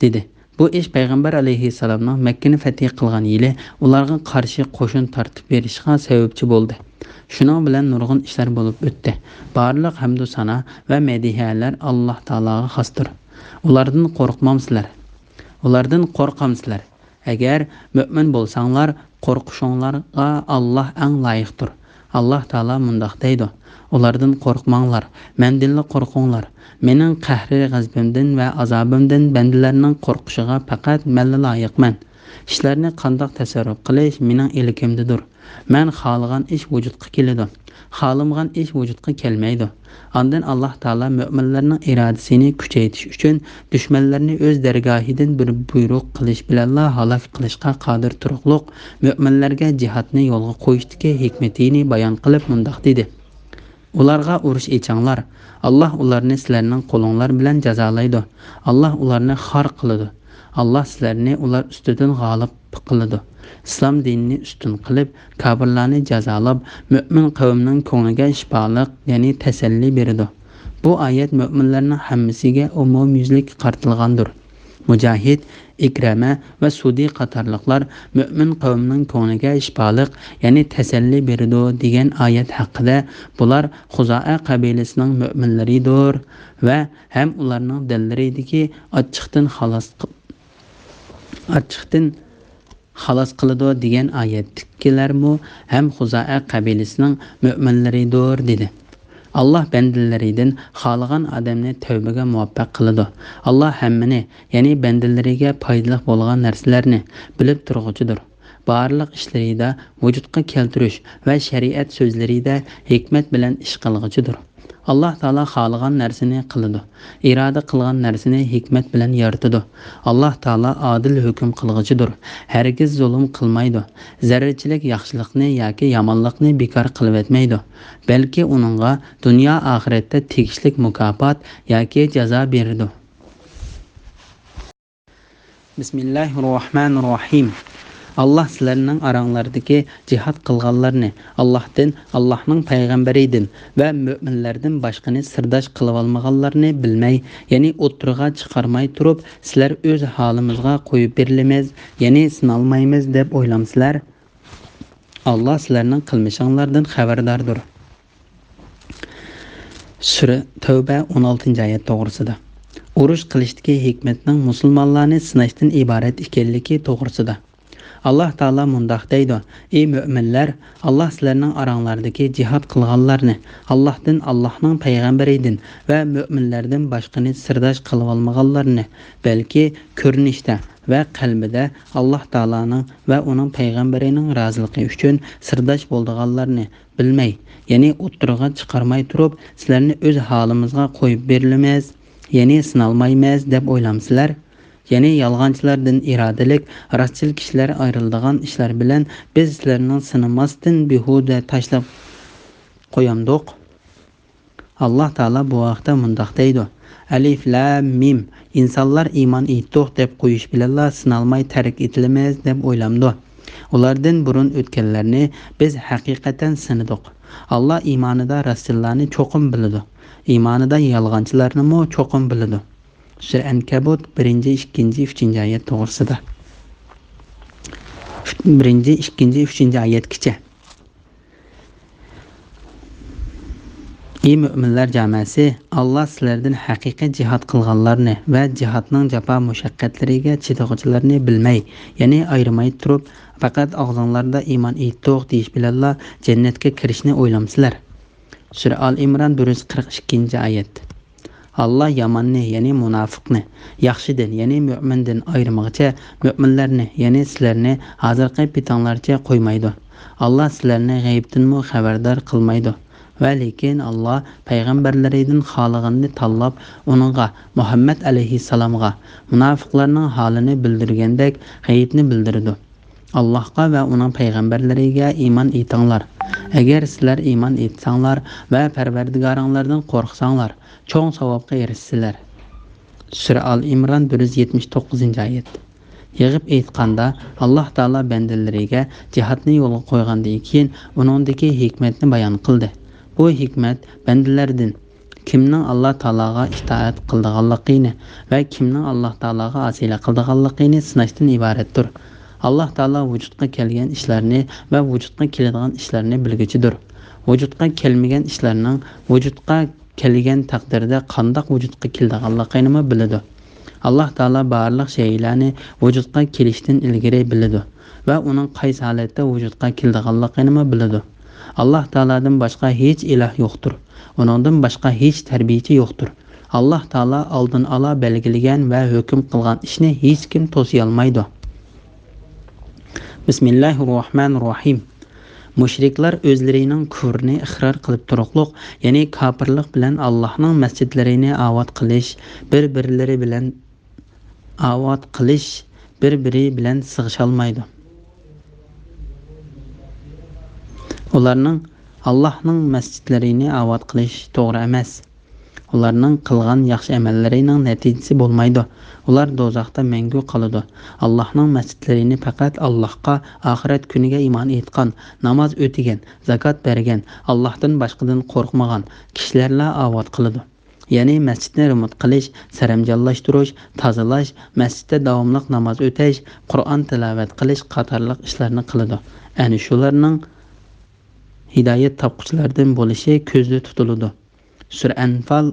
دېدى. بۇ ئىش پەيغەمبەر ئەلەيھىسسالامنىڭ مەككىنى فەتھى قىلغان يىلى ئۇلارغا قارشى قوشۇن تارتىپ بېرىشىغا سەۋەبچى بولدى. شۇنىڭ بىلەن نۇرغۇن ئىشلار بولۇپ ئۆتتى. بارلىق ھەمدۇ سانا ۋە مەدھىيەلەر ئاللا تائالاغا خاستۇر. ئۇلاردىن قورقمامسىلەر؟ ئۇلاردىن قورقامسىلەر؟ ئەگەر مۆمىن بولساڭلار، قورقۇشۇڭلارغا ئاللا ئەڭ لايىقتۇر. ئاللا تائالا مۇنداق دەيدۇ: ئۇلاردىن قورقماڭلار، مەندىنلا قورقۇڭلار. مېنىڭ قەھرى غەزىپىمدىن ۋە ئازابىمدىن بەندىلەرنىڭ قورقۇشىغا پەقەت مەنلا لايىقمەن. ئىشلارنى قانداق تەسەررۇپ قىلىش مېنىڭ ئىلكىمدىدۇر. مەن خالىغان ئىش ۋۇجۇدقا كېلىدۇ. خالىمىغان ئىش ۋۇجۇدقا كەلمەيدۇ. ئاندىن ئاللا تائالا مۆمىنلەرنىڭ ئىرادىسىنى كۈچەيتىش ئۈچۈن دۈشمەنلەرنى ئۆز دەرگاھىدىن بىر بۇيرۇق قىلىش بىلەنلا ھالاك قىلىشقا قادىر تۇرۇقلۇق مۆمىنلەرگە جىھادنى يولغا قويۇشتىكى ھېكمىتىنى بايان قىلىپ مۇنداق دېدى: ئۇلارغا ئۇرۇش ئېچىڭلار. ئاللا ئۇلارنى سىلەرنىڭ قولۇڭلار بىلەن جازالايدۇ. ئاللا ئۇلارنى خار قىلىدۇ. ئاللا سىلەرنى ئۇلار ئۈستىدىن غالىب قىلىدۇ. ئىسلام دىنىنى ئۈستۈن قىلىپ، كاپىرلارنى جازالاپ، مۆمىن قەۋمنىڭ كۆڭلىگە شىپالىق، يەنى تەسەللى بېرىدۇ. بۇ ئايەت مۆمىنلەرنىڭ ھەممىسىگە ئومۇميۈزلۈك قارىتىلغاندۇر. مۇجاھىد، ئىكرەمە ۋە سۇدى قاتارلىقلار مۆمىن قەۋمنىڭ كۆڭلىگە شىپالىق، يەنى تەسەللى بېرىدۇ دېگەن ئايەت ھەققىدە، بۇلار خۇزائە قەبىلىسىنىڭ مۆمىنلىرىدۇر ۋە ھەم ئۇلارنىڭ دىللىرىدىكى ئاچچىقتىن خالاس، ئاچچىقتىن خالاس قىلىدۇ دېگەن ئايەتتىكىلەرمۇ ھەم خۇزائە قەبىلىسىنىڭ مۆمىنلىرىدۇر، دېدى. ئاللا بەندىلىرىدىن خالىغان ئادەمنى تەۋبىگە مۇۋەپپەق قىلىدۇ. ئاللا ھەممىنى، يەنى بەندىلىرىگە پايدىلىق بولغان نەرسىلەرنى بىلىپ تۇرغۇچىدۇر. بارلىق ئىشلىرىدا ۋۇجۇدقا كەلتۈرۈش ۋە شەرىئەت سۆزلىرىدە ھېكمەت بىلەن ئىش قىلغۇچىدۇر. ئاللا تائالا خالىغان نەرسىنى قىلىدۇ. ئىرادە قىلغان نەرسىنى ھېكمەت بىلەن يارىتىدۇ. ئاللا تائالا ئادىل ھۆكۈم قىلغۇچىدۇر. ھەرگىز زۇلۇم قىلمايدۇ. زەررىچىلىك ياخشىلىقنى ياكى يامانلىقنى بىكار قىلىۋەتمەيدۇ. بەلكى ئۇنىڭغا دۇنيا ئاخىرەتتە تېگىشلىك مۇكاپات ياكى جازا بېرىدۇ. بىسمىللاھىررەھمانىررەھىم. ئاللا سىلەرنىڭ ئاراڭلاردىكى جىھاد قىلغانلارنى، ئاللاھتىن، ئاللاھنىڭ پەيغەمبىرىدىن ۋە مۆمىنلەردىن باشقىنى سىرداش قىلىۋالمىغانلارنى بىلمەي، يەنى ئوتتۇرىغا چىقارماي تۇرۇپ، سىلەر ئۆز ھالىمىزغا قويۇپ بېرىلىمىز، يەنى سىنالمايمىز دەپ ئويلامسىلەر؟ ئاللا سىلەرنىڭ قىلمىشىڭلاردىن خەۋەرداردۇر. سۈرە تەۋبە، ئون ئالتىنچى ئايەت توغرىسىدا. ئۇرۇش قىلىشتىكى ھېكمەتنىڭ مۇسۇلمانلارنى سىناشتىن ئىبارەت ئىكەنلىكى توغرىسىدا. ئاللا تائالا مۇنداق دەيدۇ: ئى مۆمىنلەر، ئاللا سىلەرنىڭ ئاراڭلاردىكى جىھاد قىلغانلارنى، ئاللاھتىن، ئاللاھنىڭ پەيغەمبىرىدىن ۋە مۆمىنلەردىن باشقىنى سىرداش قىلىۋالمىغانلارنى، بەلكى كۆرۈنۈشتە ۋە قەلبىدە ئاللا تائالانىڭ ۋە ئۇنىڭ پەيغەمبىرىنىڭ رازىلىقى ئۈچۈن سىرداش بولىدىغانلارنى بىلمەي، يەنى ئوتتۇرىغا چىقارماي تۇرۇپ، سىلەرنى ئۆز ھالىمىزغا قويۇپ بېرىلىمىز، يەنى سىنالمايمىز دەپ ئويلامسىلەر؟ يەنى يالغانچىلاردىن ئىرادىلىك، راستچىل كىشىلەر ئايرىلىدىغان ئىشلار بىلەن بىز سىلەرنىڭ سىنىماستىن بىھۇدە تاشلاپ قويامدۇق؟ ئاللا تائالا بۇ ھەقتە مۇنداق دەيدۇ: ئەلىف لام مىم، ئىنسانلار ئىمان ئېيتتۇق دەپ قويۇش بىلەنلا سىنالماي تەرك ئېتىلىمىز دەپ ئويلامدۇ؟ ئۇلاردىن بۇرۇن ئۆتكەنلەرنى بىز ھەقىقەتەن سىنىدۇق. ئاللا ئىمانىدا راستچىللارنى چوقۇم بىلىدۇ، ئىمانىدا يالغانچىلارنىمۇ چوقۇم بىلىدۇ. سۈرە ئەنكەبۇت، بىرىنچى، ئىككىنچى، ئۈچىنچى ئايەت توغرىسىدا. بىرىنچى، ئىككىنچى، ئۈچىنچى ئايەتكىچە. ئى مۆمىنلەر جامەسى، ئاللا سىلەردىن ھەقىقىي جىھاد قىلغانلارنى ۋە جىھادنىڭ جاپا مۇشەققەتلىرىگە چىدىغۇچىلارنى بىلمەي، يەنى ئايرىماي تۇرۇپ، پەقەت ئاغزىڭلاردا ئىمان ئېيتتۇق دېيىش بىلەنلا جەننەتكە كىرىشنى ئويلامسىلەر؟ سۈرە ئال ئىمران، بىر يۈز قىرىق ئىككىنچى ئايەت. ئاللا ياماننى، يەنى مۇناپىقنى، ياخشىدىن، يەنى مۆمىندىن ئايرىمىغىچە، مۆمىنلەرنى، يەنى سىلەرنى ھازىرقى پېتىڭلارچە قويمايدۇ. ئاللا سىلەرنى غەيىبتىنمۇ خەۋەردار قىلمايدۇ. ۋە لېكىن ئاللا پەيغەمبەرلىرىدىن خالىغىنىنى تاللاپ، ئۇنىڭغا، مۇھەممەد ئەلەيھىسسالامغا، مۇناپىقلارنىڭ ھالىنى بىلدۈرگەندەك غەيىبنى بىلدۈرىدۇ. ئاللاھقا ۋە ئۇنىڭ پەيغەمبەرلىرىگە ئىمان ئېيتىڭلار. ئەگەر سىلەر ئىمان ئېيتساڭلار ۋە پەرۋەردىگارىڭلاردىن قورقساڭلار، چوڭ ساۋابقا ئېرىشىسىلەر. سۈرە ئال ئىمران، بىر يۈز يەتمىش توققۇزىنچى ئايەت. يىغىپ ئېيتقاندا، ئاللاھ تائالا بەندىلىرىگە جىھادنى يولغا قويغاندىن كېيىن، ئۇنىڭدىكى ھېكمەتنى بايان قىلدى. بۇ ھېكمەت بەندىلەردىن كىمنىڭ ئاللاھ تائالاغا ئىتائەت قىلىدىغانلىقىنى ۋە كىمنىڭ ئاللاھ تائالاغا ئاسىيلىق قىلىدىغانلىقىنى سىناشتىن ئىبارەتتۇر. ئاللاھ تائالا ۋۇجۇدقا كەلگەن ئىشلارنى ۋە ۋۇجۇدقا كېلىدىغان ئىشلارنى بىلگۈچىدۇر. ۋۇجۇدقا كەلمىگەن ئىشلارنىڭ ۋۇجۇدقا كەلگەن تەقدىردە قانداق ۋۇجۇدقا كېلىدىغانلىقىنىمۇ بىلىدۇ. ئاللاھ تائالا بارلىق شەيئىلەرنى ۋۇجۇدقا كېلىشتىن ئىلگىرى بىلىدۇ ۋە ئۇنىڭ قايسى ھالەتتە ۋۇجۇدقا كېلىدىغانلىقىنىمۇ بىلىدۇ. ئاللاھ تائالادىن باشقا ھېچ ئىلاھ يوقتۇر. ئۇنىڭدىن باشقا ھېچ تەربىيىچى يوقتۇر. ئاللاھ تائالا ئالدىن ئالا بەلگىلىگەن ۋە ھۆكۈم قىلغان ئىشنى ھېچكىم توسىيالمايدۇ. بىسمىللاھىررەھمانىررەھىم. مۇشرىكلار ئۆزلىرىنىڭ كۇفرىنى ئىقرار قىلىپ تۇرۇقلۇق، يەنى كاپىرلىق بىلەن ئاللاھنىڭ مەسچىتلىرىنى ئاۋات قىلىش، بىر-بىرلىرى بىلەن ئاۋات قىلىش، بىر-بىرى بىلەن سىغىشالمايدۇ. ئۇلارنىڭ ئاللاھنىڭ مەسچىتلىرىنى ئاۋات قىلىش توغرا ئەمەس. ئۇلارنىڭ قىلغان ياخشى ئەمەللىرىنىڭ نەتىجىسى بولمايدۇ. ئۇلار دوزاختا مەڭگۈ قالىدۇ. ئاللاھنىڭ مەسچىتلىرىنى پەقەت ئاللاھقا، ئاخىرەت كۈنىگە ئىمان ئېيتقان، ناماز ئۆتىگەن، زاكات بەرگەن، ئاللاھتىن باشقىدىن قورقمىغان كىشىلەرلا ئاۋات قىلىدۇ. يەنى مەسچىتنى رېمونت قىلىش، سەرەمجانلاشتۇرۇش، تازىلاش، مەسچىتتە داۋاملىق ناماز ئۆتەش، قۇرئان تىلاۋەت قىلىش قاتارلىق ئىشلارنى قىلىدۇ. ئەنە شۇلارنىڭ ھىدايەت تاپقۇچىلاردىن بولۇشى كۆزدە تۇتۇلىدۇ. سۈرە ئەنفال،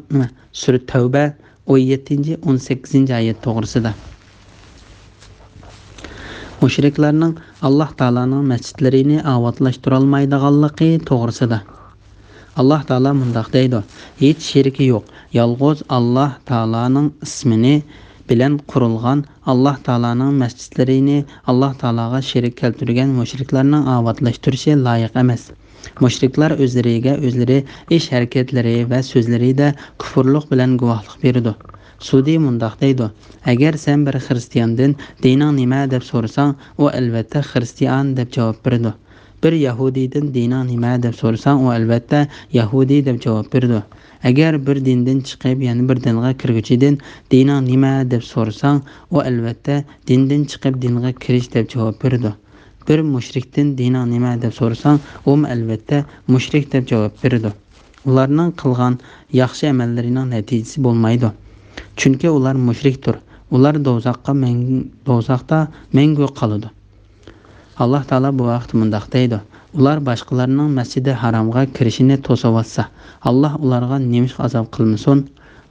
سۈرە تەۋبە، ئون يەتتىنچى، ئون سەككىزىنچى ئايەت توغرىسىدا. مۇشرىكلارنىڭ ئاللاھ تائالانىڭ مەسچىتلىرىنى ئاۋاتلاشتۇرالمايدىغانلىقى توغرىسىدا. ئاللاھ تائالا مۇنداق دەيدۇ: ھېچ شېرىكى يوق، يالغۇز ئاللاھ تائالانىڭ ئىسمىنى بىلەن قۇرۇلغان ئاللاھ تائالانىڭ مەسچىتلىرىنى ئاللاھ تائالاغا شېرىك كەلتۈرگەن مۇشرىكلارنىڭ ئاۋاتلاشتۇرۇشى لايىق ئەمەس. مۇشرىكلار ئۆزلىرىگە ئۆزلىرى ئىش ھەرىكەتلىرى ۋە سۆزلىرىدە كۇفۇرلۇق بىلەن گۇۋاھلىق بېرىدۇ. سۇدى مۇنداق دەيدۇ: ئەگەر سەن بىر خىرىستىياندىن دىنىڭ نېمە دەپ سورىساڭ، ئۇ ئەلۋەتتە خىرىستىيان دەپ جاۋاب بېرىدۇ. بىر يەھۇدىيدىن دىنىڭ نېمە دەپ سورىساڭ، ئۇ ئەلۋەتتە يەھۇدىي دەپ جاۋاب بېرىدۇ. ئەگەر بىر دىندىن چىقىپ يەنە بىر دىنغا كىرگۈچىدىن دىنىڭ نېمە دەپ سورىساڭ، ئۇ ئەلۋەتتە دىندىن چىقىپ دىنغا كىرىش دەپ جاۋاب بېرىدۇ. بىر مۇشرىكتىن دىنىڭ نېمە دەپ سورىساڭ، ئۇمۇ ئەلۋەتتە مۇشرىك دەپ جاۋاب بېرىدۇ. ئۇلارنىڭ قىلغان ياخشى ئەمەللىرىنىڭ نەتىجىسى بولمايدۇ. چۈنكى ئۇلار مۇشرىكتۇر. ئۇلار دوزاخقا مەڭ-، دوزاختا مەڭگۈ قالىدۇ. ئاللاھ تائالا بۇ ھەقتە مۇنداق دەيدۇ: ئۇلار باشقىلارنىڭ مەسچىدى ھارامغا كىرىشىنى توسۇۋاتسا، ئاللاھ ئۇلارغا نېمىشقا ئازاب قىلمىسۇن؟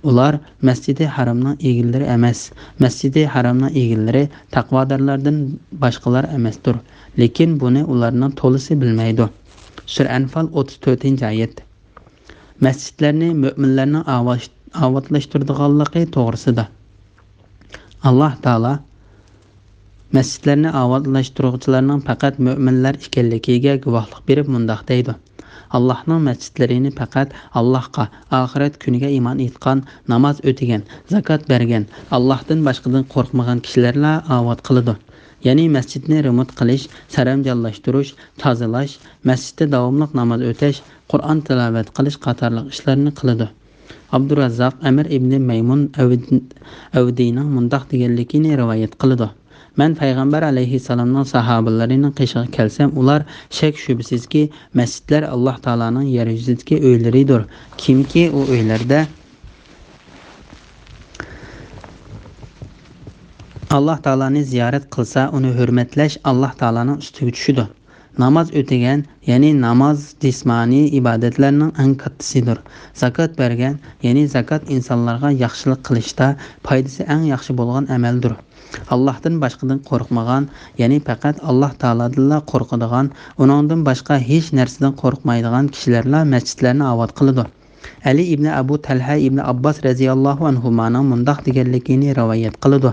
ئۇلار مەسچىدى ھارامنىڭ ئىگىلىرى ئەمەس. مەسچىدى ھارامنىڭ ئىگىلىرى تەقۋادارلاردىن باشقىلار ئەمەستۇر. لېكىن بۇنى ئۇلارنىڭ تولىسى بىلمەيدۇ. سۈرە ئەنفال، ئوتتۇز تۆتىنچى ئايەت. مەسچىتلەرنى مۆمىنلەرنىڭ ئاۋاش-، ئاۋاتلاشتۇرىدىغانلىقى توغرىسىدا. ئاللاھ تائالا مەسچىتلەرنى ئاۋاتلاشتۇرغۇچىلارنىڭ پەقەت مۆمىنلەر ئىكەنلىكىگە گۇۋاھلىق بېرىپ مۇنداق دەيدۇ: ئاللاھنىڭ مەسچىتلىرىنى پەقەت ئاللاھقا، ئاخىرەت كۈنىگە ئىمان ئېيتقان، ناماز ئۆتىگەن، زاكات بەرگەن، ئاللاھتىن باشقىدىن قورقمىغان كىشىلەرلا ئاۋات قىلىدۇ. يەنى مەسچىتنى رېمونت قىلىش، سەرەمجانلاشتۇرۇش، تازىلاش، مەسچىتتە داۋاملىق ناماز ئۆتەش، قۇرئان تىلاۋەت قىلىش قاتارلىق ئىشلارنى قىلىدۇ. ئابدۇراززاق ئەمىر ئىبنى مەيمۇن ئەۋد-، ئەۋدىنىڭ مۇنداق دېگەنلىكىنى رىۋايەت قىلىدۇ: مەن پەيغەمبەر ئەلەيھىسسالامنىڭ ساھابىلىرىنىڭ قېشىغا كەلسەم، ئۇلار شەك-شۈبھىسىزكى، مەسچىتلەر ئاللاھ تائالانىڭ يەر يۈزىدىكى ئۆيلىرىدۇر. كىمكى ئۇ ئۆيلەردە ئاللاھ تائالانى زىيارەت قىلسا، ئۇنى ھۆرمەتلەش ئاللاھ تائالانىڭ ئۈستىگە چۈشىدۇ. ناماز ئۆتىگەن، يەنى ناماز جىسمانىي ئىبادەتلەرنىڭ ئەڭ كاتتىسىدۇر. زاكات بەرگەن، يەنى زاكات ئىنسانلارغا ياخشىلىق قىلىشتا پايدىسى ئەڭ ياخشى بولغان ئەمەلدۇر. ئاللاھتىن باشقىدىن قورقمىغان، يەنى پەقەت ئاللاھ تائالادىنلا قورقىدىغان، ئۇنىڭدىن باشقا ھېچ نەرسىدىن قورقمايدىغان كىشىلەرلا مەسچىتلەرنى ئاۋات قىلىدۇ. ئەلى ئىبنى ئەبۇ تەلھە ئىبنى ئابباس رەزىياللاھۇ ئەنھۇمانىڭ مۇنداق دېگەنلىكىنى رىۋايەت قىلىدۇ: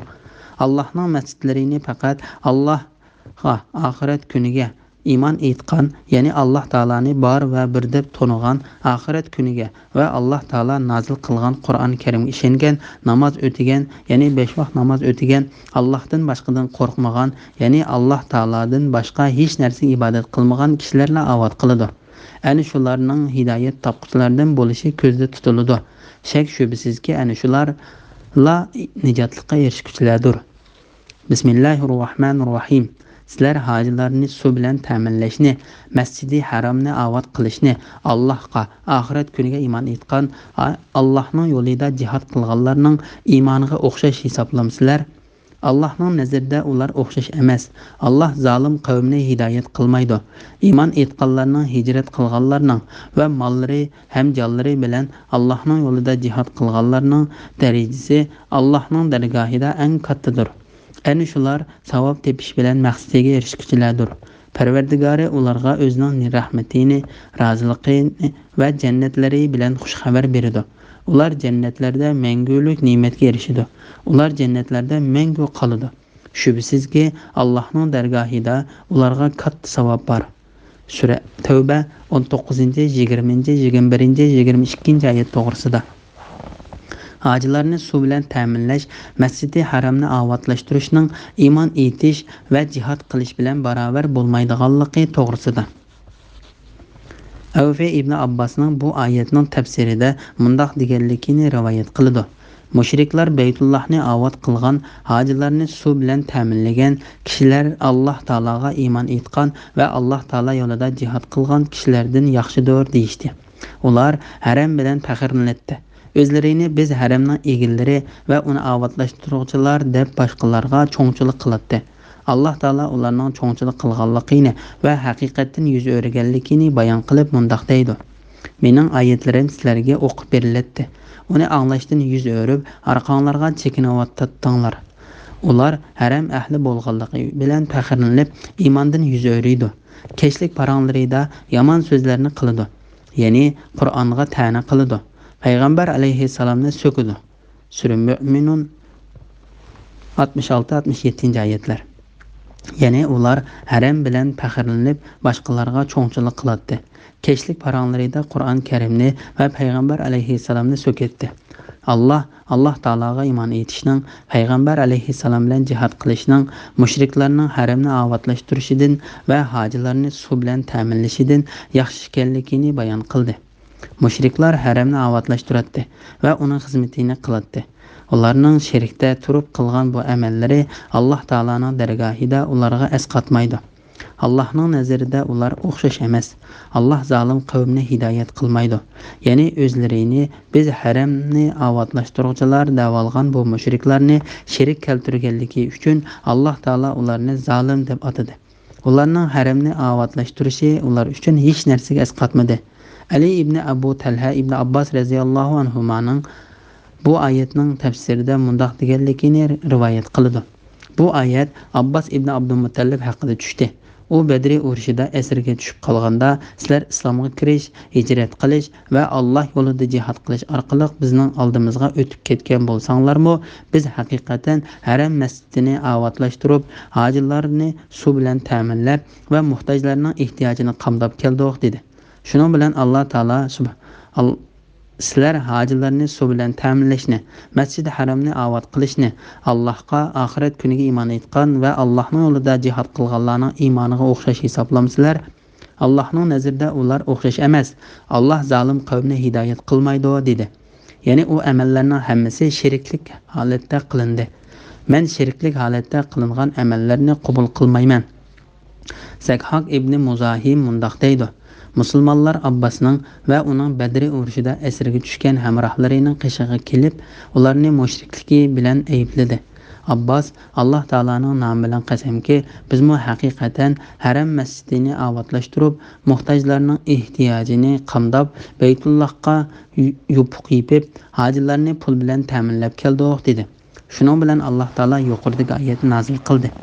ئاللاھنىڭ مەسچىتلىرىنى پەقەت ئاللاھقا، ئاخىرەت كۈنىگە ئىمان ئېيتقان، يەنى ئاللاھ تائالانى بار ۋە بىر دەپ تونۇغان، ئاخىرەت كۈنىگە ۋە ئاللاھ تائالا نازىل قىلغان قۇرئان كەرىمگە ئىشەنگەن، ناماز ئۆتىگەن، يەنى بەش ۋاق ناماز ئۆتىگەن، ئاللاھتىن باشقىدىن قورقمىغان، يەنى ئاللاھ تائالادىن باشقا ھېچ نەرسىگە ئىبادەت قىلمىغان كىشىلەرلا ئاۋات قىلىدۇ. ئەنە شۇلارنىڭ ھىدايەت تاپقۇچىلاردىن بولۇشى كۆزدە تۇتۇلىدۇ. شەك-شۈبھىسىزكى، ئەنە شۇلارلا نىجاتلىققا ئېرىشكۈچىلەردۇر. بىسمىللاھىررەھمانىررەھىم. سىلەر ھاجىلارنى سۇ بىلەن تەمىنلەشنى، مەسچىدى ھەرامنى ئاۋات قىلىشنى، ئاللاھقا، ئاخىرەت كۈنىگە ئىمان ئېيتقان، ئا-، ئاللاھنىڭ يولىدا جىھاد قىلغانلارنىڭ ئىمانىغا ئوخشاش ھېسابلامسىلەر؟ ئاللاھنىڭ نەزىرىدە ئۇلار ئوخشاش ئەمەس. ئاللاھ زالىم قەۋمنى ھىدايەت قىلمايدۇ. ئىمان ئېيتقانلارنىڭ، ھىجرەت قىلغانلارنىڭ ۋە ماللىرى ھەم جانلىرى بىلەن ئاللاھنىڭ يولىدا جىھاد قىلغانلارنىڭ دەرىجىسى ئاللاھنىڭ دەرگاھىدا ئەڭ كاتتىدۇر. ئەنە شۇلار ساۋاب تېپىش بىلەن مەقسىتىگە ئېرىشكۈچىلەردۇر. پەرۋەردىگارى ئۇلارغا ئۆزىنىڭ رەھمىتىنى، رازىلىقىنى ۋە جەننەتلىرى بىلەن خۇش خەۋەر بېرىدۇ. ئۇلار جەننەتلەردە مەڭگۈلۈك نېمەتكە ئېرىشىدۇ. ئۇلار جەننەتلەردە مەڭگۈ قالىدۇ. شۈبھىسىزكى، ئاللاھنىڭ دەرگاھىدا ئۇلارغا كاتتا ساۋاب بار. سۈرە تەۋبە، ئون توققۇزىنچى، يىگىرمىنچى، يىگىرمە بىرىنچى، يىگىرمە ئىككىنچى ئايەت توغرىسىدا. ھاجىلارنى سۇ بىلەن تەمىنلەش، مەسجىدى ھەرامنى ئاۋاتلاشتۇرۇشنىڭ ئىمان ئېيتىش ۋە جىھاد قىلىش بىلەن باراۋەر بولمايدىغانلىقى توغرىسىدا. ئەۋفى ئىبنى ئابباسنىڭ بۇ ئايەتنىڭ تەپسىرىدە مۇنداق دېگەنلىكىنى رىۋايەت قىلىدۇ: مۇشرىكلار بەيتۇللاھنى ئاۋات قىلغان، ھاجىلارنى سۇ بىلەن تەمىنلىگەن كىشىلەر ئاللاھ تائالاغا ئىمان ئېيتقان ۋە ئاللاھ تائالا يولىدا جىھاد قىلغان كىشىلەردىن ياخشىدۇر، دېيىشتى. ئۇلار ھەرەم بىلەن پەخىرلىنەتتى. ئۆزلىرىنى بىز ھەرەمنىڭ ئىگىلىرى ۋە ئۇنى ئاۋاتلاشتۇرغۇچىلار دەپ باشقىلارغا چوڭچىلىق قىلاتتى. ئاللاھ تائالا ئۇلارنىڭ چوڭچىلىق قىلغانلىقىنى ۋە ھەقىقەتتىن يۈز ئۆرۈگەنلىكىنى بايان قىلىپ مۇنداق دەيدۇ: مېنىڭ ئايەتلىرىم سىلەرگە ئوقۇپ بېرىلەتتى. ئۇنى ئاڭلاشتىن يۈز ئۆرۈپ، ئارقاڭلارغا چېكىنىۋاتاتتىڭلار. ئۇلار ھەرەم ئەھلى بولغانلىقى بىلەن پەخىرلىنىپ، ئىماندىن يۈز ئۆرۈيدۇ. كەچلىك پاراڭلىرىدا يامان سۆزلەرنى قىلىدۇ. يەنى قۇرئانغا تەنە قىلىدۇ. پەيغەمبەر ئەلەيھىسسالامنى سۆكىدۇ. سۈرە مۆمىنۇن، ئاتمىش ئالتە، ئاتمىش يەتتىنچى ئايەتلەر. يەنى ئۇلار ھەرەم بىلەن پەخىرلىنىپ، باشقىلارغا چوڭچىلىق قىلاتتى. كەچلىك پاراڭلىرىدا قۇرئان كەرىمنى ۋە پەيغەمبەر ئەلەيھىسسالامنى سۆكەتتى. ئاللاھ، ئاللاھ تائالاغا ئىمان ئېيتىشنىڭ، پەيغەمبەر ئەلەيھىسسالام بىلەن جىھاد قىلىشنىڭ، مۇشرىكلارنىڭ ھەرەمنى ئاۋاتلاشتۇرۇشىدىن ۋە ھاجىلارنى سۇ بىلەن تەمىنلىشىدىن ياخشى ئىكەنلىكىنى بايان قىلدى. مۇشرىكلار ھەرەمنى ئاۋاتلاشتۇراتتى ۋە ئۇنىڭ خىزمىتىنى قىلاتتى. ئۇلارنىڭ شېرىكتە تۇرۇپ قىلغان بۇ ئەمەللىرى ئاللاھ تائالانىڭ دەرگاھىدا ئۇلارغا ئەسقاتمايدۇ. ئاللاھنىڭ نەزىرىدە ئۇلار ئوخشاش ئەمەس. ئاللاھ زالىم قەۋمنى ھىدايەت قىلمايدۇ. يەنى ئۆزلىرىنى بىز ھەرەمنى ئاۋاتلاشتۇرغۇچىلار دەۋالغان بۇ مۇشرىكلارنى شېرىك كەلتۈرگەنلىكى ئۈچۈن ئاللاھ تائالا ئۇلارنى زالىم دەپ ئاتىدى. ئۇلارنىڭ ھەرەمنى ئاۋاتلاشتۇرۇشى ئۇلار ئۈچۈن ھېچ نەرسىگە ئەسقاتمىدى. ئەلى ئىبنى ئەبۇ تەلھە ئىبنى ئابباس رەزىياللاھۇ ئەنھۇمانىڭ بۇ ئايەتنىڭ تەپسىرىدە مۇنداق دېگەنلىكىنى رىۋايەت قىلىدۇ. بۇ ئايەت ئابباس ئىبنى ئابدۇلمۇتەللىپ ھەققىدە چۈشتى. ئۇ بەدرى ئۇرۇشىدا ئەسىرگە چۈشۈپ قالغاندا، سىلەر ئىسلامغا كىرىش، ھىجرەت قىلىش ۋە ئاللاھ يولىدا جىھاد قىلىش ئارقىلىق بىزنىڭ ئالدىمىزغا ئۆتۈپ كەتكەن بولساڭلارمۇ، بىز ھەقىقەتەن ھەرەم مەسچىتىنى ئاۋاتلاشتۇرۇپ، ھاجىلارنى سۇ بىلەن تەمىنلەپ ۋە موھتاجلارنىڭ ئېھتىياجىنى قامداپ كەلدۇق، دېدى. شۇنىڭ بىلەن ئاللاھ تائالا سۇب-، ئال-، سىلەر ھاجىلارنى سۇ بىلەن تەمىنلەشنى، مەسچىدى ھەرامنى ئاۋات قىلىشنى، ئاللاھقا، ئاخىرەت كۈنىگە ئىمان ئېيتقان ۋە ئاللاھنىڭ يولىدا جىھاد قىلغانلارنىڭ ئىمانىغا ئوخشاش ھېسابلامسىلەر؟ ئاللاھنىڭ نەزىرىدە ئۇلار ئوخشاش ئەمەس. ئاللاھ زالىم قەۋمنى ھىدايەت قىلمايدۇ، دېدى. يەنى ئۇ ئەمەللەرنىڭ ھەممىسى شېرىكلىك ھالەتتە قىلىندى. مەن شېرىكلىك ھالەتتە قىلىنغان ئەمەللەرنى قوبۇل قىلمايمەن. زەكھاك ئىبنى مۇزاھىم مۇنداق دەيدۇ: مۇسۇلمانلار ئابباسنىڭ ۋە ئۇنىڭ بەدرى ئۇرۇشىدا ئەسىرگە چۈشكەن ھەمراھلىرىنىڭ قېشىغا كېلىپ، ئۇلارنى مۇشرىكلىكى بىلەن ئەيىبلىدى. ئابباس، ئاللاھ تائالانىڭ نامى بىلەن قەسەمكى، بىزمۇ ھەقىقەتەن ھەرەم مەسچىتىنى ئاۋاتلاشتۇرۇپ، موھتاجلارنىڭ ئېھتىياجىنى قامداپ، بەيتۇللاھقا يۇ-، يوپۇق يېپىپ، ھاجىلارنى پۇل بىلەن تەمىنلەپ كەلدۇق، دېدى. شۇنىڭ بىلەن ئاللاھ تائالا يۇقىرىدىكى ئايەتنى نازىل قىلدى.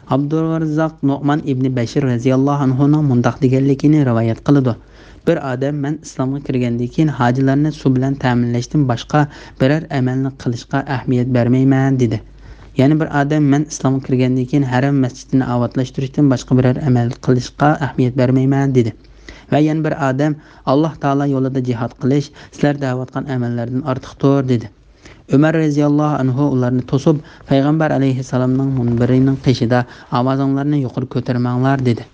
ئابدۇرراززاق نۇئمان ئىبنى بەشىر رەزىياللاھۇ ئەنھۇنىڭ مۇنداق دېگەنلىكىنى رىۋايەت قىلىدۇ: بىر ئادەم، مەن ئىسلامغا كىرگەندىن كېيىن ھاجىلارنى سۇ بىلەن تەمىنلەشتىن باشقا بىرەر ئەمەلنى قىلىشقا ئەھمىيەت بەرمەيمەن، دېدى. يەنە بىر ئادەم، مەن ئىسلامغا كىرگەندىن كېيىن ھەرەم مەسچىتىنى ئاۋاتلاشتۇرۇشتىن باشقا بىرەر ئەمەل قىلىشقا ئەھمىيەت بەرمەيمەن، دېدى. ۋە يەنە بىر ئادەم، ئاللاھ تائالا يولىدا جىھاد قىلىش سىلەر دەۋاتقان ئەمەللەردىن ئارتۇقتۇر، دېدى. ئۆمەر رەزىياللاھۇ ئەنھۇ ئۇلارنى توسۇپ، پەيغەمبەر ئەلەيھىسسالامنىڭ مۇنبىرىنىڭ قېشىدا ئاۋازىڭلارنى يۇقىرى كۆتۈرمەڭلار، دېدى.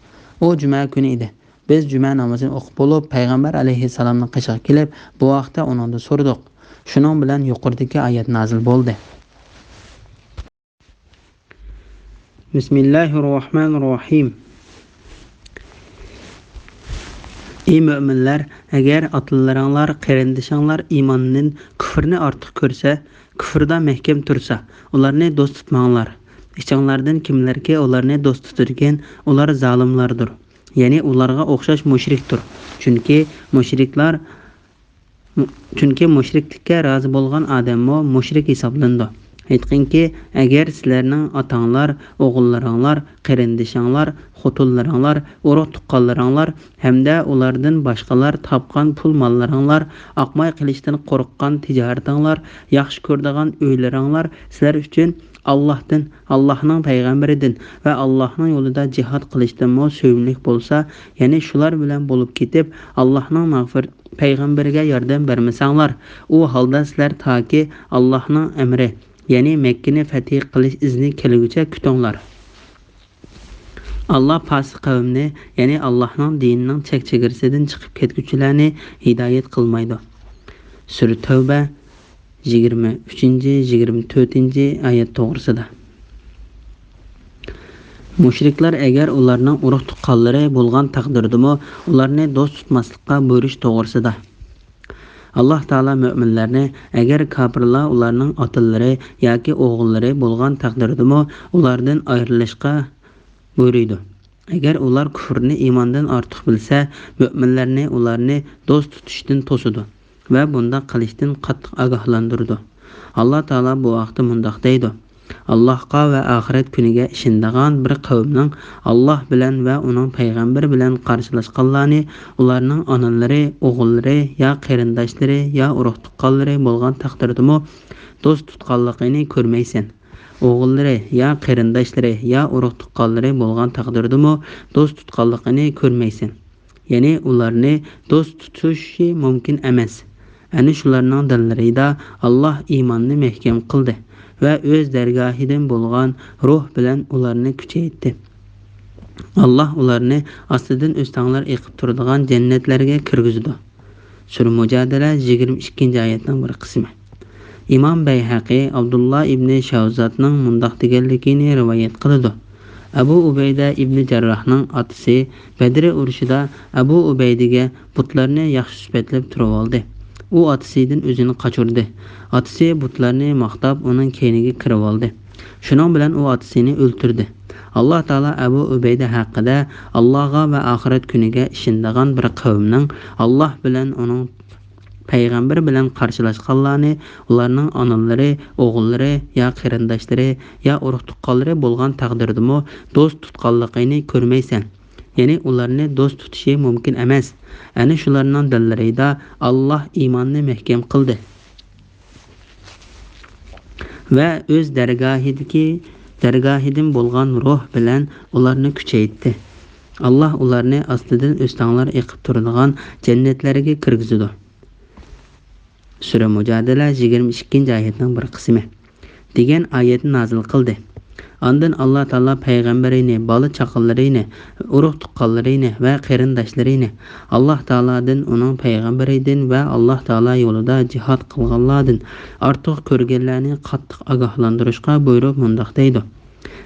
ئۇ جۈمە كۈنى ئىدى. بىز جۈمە نامىزىنى ئوقۇپ بولۇپ، پەيغەمبەر ئەلەيھىسسالامنىڭ قېشىغا كېلىپ، بۇ ھەقتە ئۇنىڭدىن سورىدۇق. شۇنىڭ بىلەن يۇقىرىدىكى ئايەت نازىل بولدى. بىسمىللاھىررەھمانىررەھىم. ئى مۆمىنلەر، ئەگەر ئاتىلىرىڭلار، قېرىندىشىڭلار ئىماندىن كۇفرنى ئارتۇق كۆرسە، كۇفردا مەھكەم تۇرسا، ئۇلارنى دوست تۇتماڭلار. ئىچىڭلاردىن كىملەركى ئۇلارنى دوست تۇتىدىكەن، ئۇلار زالىملاردۇر. يەنى ئۇلارغا ئوخشاش مۇشرىكتۇر. چۈنكى مۇشرىكلار، چۈنكى مۇشرىكلىككە رازى بولغان ئادەممۇ مۇشرىك ھېسابلىنىدۇ. ئېيتقىنكى، ئەگەر سىلەرنىڭ ئاتاڭلار، ئوغۇللىرىڭلار، قېرىندىشىڭلار، خوتۇنلىرىڭلار، ئۇرۇق-تۇغقانلىرىڭلار ھەمدە ئۇلاردىن باشقىلار تاپقان پۇل-ماللىرىڭلار، ئاقماي قېلىشتىن قورققان تىجارىتىڭلار، ياخشى كۆرىدىغان ئۆيلىرىڭلار سىلەر ئۈچۈن ئاللاھتىن، ئاللاھنىڭ پەيغەمبىرىدىن ۋە ئاللاھنىڭ يولىدا جىھاد قىلىشتىنمۇ سۆيۈملۈك بولسا، يەنى شۇلار بىلەن بولۇپ كېتىپ، ئاللاھنىڭ مەغپىرىتى پەيغەمبىرگە ياردەم بەرمىسەڭلار، ئۇ ھالدا سىلەر تاكى ئاللاھنىڭ ئەمرى، يەنى مەككىنى فەتھى قىلىش ئىزنى كەلگۈچە كۈتۈڭلار. ئاللاھ پاسىق قەۋمنى، يەنى ئاللاھنىڭ دىنىنىڭ چەك-چېگرىسىدىن چىقىپ كەتكۈچىلەرنى ھىدايەت قىلمايدۇ. سۈرە تەۋبە، يىگىرمە ئۈچىنچى، يىگىرمە تۆتىنچى ئايەت توغرىسىدا. مۇشرىكلار ئەگەر ئۇلارنىڭ ئۇرۇق-تۇغقانلىرى بولغان تەقدىردىمۇ ئۇلارنى دوست تۇتماسلىققا بۇيرۇش توغرىسىدا. ئاللاھ تائالا مۆمىنلەرنى ئەگەر كاپىرلار ئۇلارنىڭ ئاتىلىرى ياكى ئوغۇللىرى بولغان تەقدىردىمۇ ئۇلاردىن ئايرىلىشقا بۇيرۇيدۇ. ئەگەر ئۇلار كۇفرنى ئىماندىن ئارتۇق بىلسە، مۆمىنلەرنى ئۇلارنى دوست تۇتۇشتىن توسىدۇ ۋە بۇنداق قىلىشتىن قاتتىق ئاگاھلاندۇرىدۇ. ئاللاھ تائالا بۇ ھەقتە مۇنداق دەيدۇ: ئاللاھقا ۋە ئاخىرەت كۈنىگە ئىشىنىدىغان بىر قەۋمنىڭ ئاللاھ بىلەن ۋە ئۇنىڭ پەيغەمبىرى بىلەن قارشىلاشقانلارنى ئۇلارنىڭ ئانىلىرى، ئوغۇللىرى يا قېرىنداشلىرى يا ئۇرۇق-تۇغقانلىرى بولغان تەقدىردىمۇ دوست تۇتقانلىقىنى كۆرمەيسەن. ئوغۇللىرى يا قېرىنداشلىرى يا ئۇرۇق-تۇغقانلىرى بولغان تەقدىردىمۇ دوست تۇتقانلىقىنى كۆرمەيسەن. يەنى ئۇلارنى دوست تۇتۇشى مۇمكىن ئەمەس. ئەنە شۇلارنىڭ دىللىرىدا ئاللاھ ئىماننى مەھكەم قىلدى ۋە ئۆز دەرگاھىدىن بولغان روھ بىلەن ئۇلارنى كۈچەيتتى. ئاللاھ ئۇلارنى ئاستىدىن ئۆستەڭلەر ئېقىپ تۇرىدىغان جەننەتلەرگە كىرگۈزىدۇ. سۈرە مۇجادىلە، يىگىرمە ئىككىنچى ئايەتنىڭ بىر قىسمى. ئىمام بەيھەقى ئابدۇللا ئىبنى شەۋزاتنىڭ مۇنداق دېگەنلىكىنى رىۋايەت قىلىدۇ: ئەبۇ ئۇبەيدە ئىبنى جەرراھنىڭ ئاتىسى بەدرى ئۇرۇشىدا ئەبۇ ئۇبەيدىگە بۇتلارنى ياخشى سۈپەتلەپ تۇرۇۋالدى. ئۇ ئاتىسىدىن ئۆزىنى قاچۇردى. ئاتىسى بۇتلارنى ماختاپ، ئۇنىڭ كەينىگە كىرىۋالدى. شۇنىڭ بىلەن ئۇ ئاتىسىنى ئۆلتۈردى. ئاللاھ تائالا ئەبۇ ئۇبەيدە ھەققىدە ئاللاھقا ۋە ئاخىرەت كۈنىگە ئىشىنىدىغان بىر قەۋمنىڭ ئاللاھ بىلەن ئۇنىڭ پەيغەمبىرى بىلەن قارشىلاشقانلارنى ئۇلارنىڭ ئانىلىرى، ئوغۇللىرى يا قېرىنداشلىرى يا ئۇرۇق-تۇغقانلىرى بولغان تەقدىردىمۇ دوست تۇتقانلىقىنى كۆرمەيسەن. يەنى ئۇلارنى دوست تۇتۇشى مۇمكىن ئەمەس. ئەنە شۇلارنىڭ دىللىرىدا ئاللاھ ئىماننى مەھكەم قىلدى ۋە ئۆز دەرگاھىدىكى، دەرگاھىدىن بولغان روھ بىلەن ئۇلارنى كۈچەيتتى. ئاللاھ ئۇلارنى ئاستىدىن ئۆستەڭلەر ئېقىپ تۇرىدىغان جەننەتلەرگە كىرگۈزىدۇ. سۈرە مۇجادىلە، يىگىرمە ئىككىنچى ئايەتنىڭ بىر قىسمى. دېگەن ئايەتنى نازىل قىلدى. ئاندىن ئاللاھ تائالا پەيغەمبىرىنى، بالا-چاقىلىرىنى، ئۇرۇق-تۇغقانلىرىنى ۋە قېرىنداشلىرىنى ئاللاھ تائالادىن، ئۇنىڭ پەيغەمبىرىدىن ۋە ئاللاھ تائالا يولىدا جىھاد قىلغانلاردىن ئارتۇق كۆرگەنلەرنى قاتتىق ئاگاھلاندۇرۇشقا بۇيرۇپ مۇنداق دەيدۇ: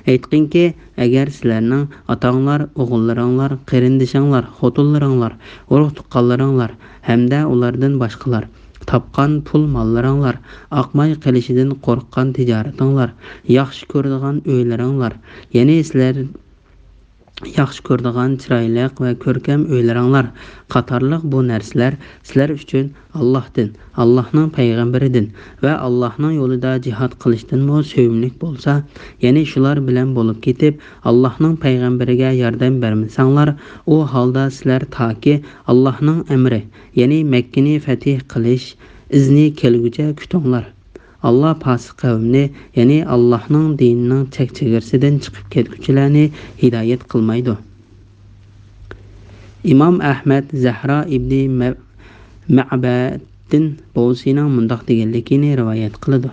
ئېيتقىنكى، ئەگەر سىلەرنىڭ ئاتاڭلار، ئوغۇللىرىڭلار، قېرىندىشىڭلار، خوتۇنلىرىڭلار، ئۇرۇق-تۇغقانلىرىڭلار ھەمدە ئۇلاردىن باشقىلار تاپقان پۇل ماللىرىڭلار، ئاقماي قېلىشىدىن قورققان تىجارىتىڭلار، ياخشى كۆرىدىغان ئۆيلىرىڭلار، يەنى سىلەر ياخشى كۆرىدىغان چىرايلىق ۋە كۆركەم ئۆيلىرىڭلار قاتارلىق بۇ نەرسىلەر سىلەر ئۈچۈن ئاللاھتىن، ئاللاھنىڭ پەيغەمبىرىدىن ۋە ئاللاھنىڭ يولىدا جىھاد قىلىشتىنمۇ سۆيۈملۈك بولسا، يەنى شۇلار بىلەن بولۇپ كېتىپ، ئاللاھنىڭ پەيغەمبىرىگە ياردەم بەرمىسەڭلار، ئۇ ھالدا سىلەر تاكى ئاللاھنىڭ ئەمرى، يەنى مەككىنى فەتھ قىلىش ئىزنى كەلگۈچە كۈتۈڭلار. ئاللا پاسىق قەۋمنى، يەنى ئاللاھنىڭ دىنىنىڭ چەك-چېگرىسىدىن چىقىپ كەتكۈچىلەرنى ھىدايەت قىلمايدۇ. ئىمام ئەھمەد زەھرا ئىبنى مە-، مەبەدتىن بوۋىسىنىڭ مۇنداق دېگەنلىكىنى رىۋايەت قىلىدۇ: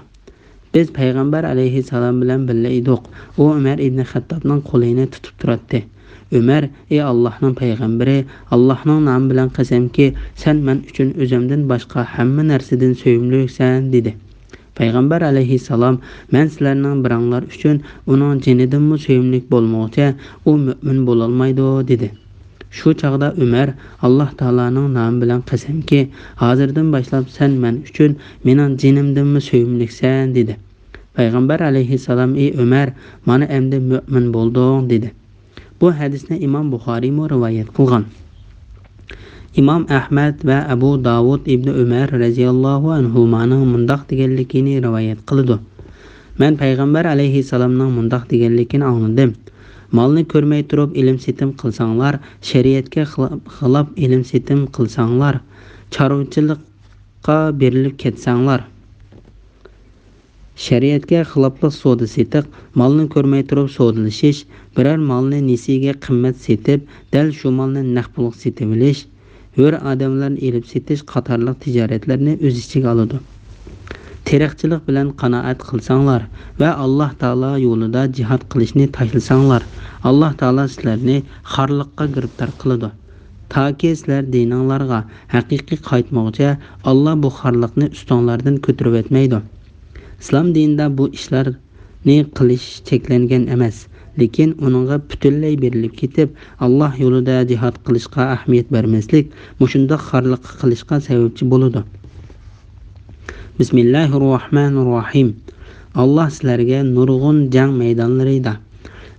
بىز پەيغەمبەر ئەلەيھىسسالام بىلەن بىللە ئىدۇق. ئۇ ئۆمەر ئىبنى خەتتابنىڭ قولىنى تۇتۇپ تۇراتتى. ئۆمەر: ئى ئاللاھنىڭ پەيغەمبىرى، ئاللاھنىڭ نامى بىلەن قەسەمكى، سەن مەن ئۈچۈن ئۆزۈمدىن باشقا ھەممە نەرسىدىن سۆيۈملۈكسەن، دېدى. پەيغەمبەر ئەلەيھىسسالام: مەن سىلەرنىڭ بىرەڭلار ئۈچۈن ئۇنىڭ جېنىدىنمۇ سۆيۈملۈك بولمىغۇچە، ئۇ مۆمىن بولالمايدۇ، دېدى. شۇ چاغدا ئۆمەر: ئاللاھ تائالانىڭ نامى بىلەن قەسەمكى، ھازىردىن باشلاپ سەن مەن ئۈچۈن مېنىڭ جېنىمدىنمۇ سۆيۈملۈكسەن، دېدى. پەيغەمبەر ئەلەيھىسسالام: ئى ئۆمەر، مانا ئەمدى مۆمىن بولدۇڭ، دېدى. بۇ ھەدىسنى ئىمام بۇخارىيمۇ رىۋايەت قىلغان. ئىمام ئەھمەد ۋە ئەبۇ داۋۇد ئىبنى ئۆمەر رەزىياللاھۇ ئەنھۇمانىڭ مۇنداق دېگەنلىكىنى رىۋايەت قىلىدۇ: مەن پەيغەمبەر ئەلەيھىسسالامنىڭ مۇنداق دېگەنلىكىنى ئاڭلىدىم: مالنى كۆرمەي تۇرۇپ ئېلىم-سېتىم قىلساڭلار، شەرىئەتكە خىلا-، خىلاپ ئېلىم-سېتىم قىلساڭلار، چارۋىچىلىققا بېرىلىپ كەتسەڭلار، شەرىئەتكە خىلاپلىق سودا-سېتىق، مالنى كۆرمەي تۇرۇپ سودىلىشىش، بىرەر مالنى نېسىگە قىممەت سېتىپ، دەل شۇ مالنى نەق پۇلغا سېتىۋېلىش، ھۆر ئادەملەرنى ئېلىپ سېتىش قاتارلىق تىجارەتلەرنى ئۆز ئىچىگە ئالىدۇ. تېرىقچىلىق بىلەن قانائەت قىلساڭلار ۋە ئاللاھ تائالا يولىدا جىھاد قىلىشنى تاشلىساڭلار، ئاللاھ تائالا سىلەرنى خارلىققا گىرىپتار قىلىدۇ. تاكى سىلەر دىنىڭلارغا ھەقىقىي قايتمىغۇچە، ئاللاھ بۇ خارلىقنى ئۈستۈڭلاردىن كۆتۈرۈۋەتمەيدۇ. ئىسلام دىنىدا بۇ ئىشلارنى قىلىش چەكلەنگەن ئەمەس، لېكىن ئۇنىڭغا پۈتۈنلەي بېرىلىپ كېتىپ، ئاللاھ يولىدا جىھاد قىلىشقا ئەھمىيەت بەرمەسلىك مۇشۇنداق خارلىققا قىلىشقا سەۋەبچى بولىدۇ. بىسمىللاھىررەھمانىررەھىم. ئاللاھ سىلەرگە نۇرغۇن جەڭ مەيدانلىرىدا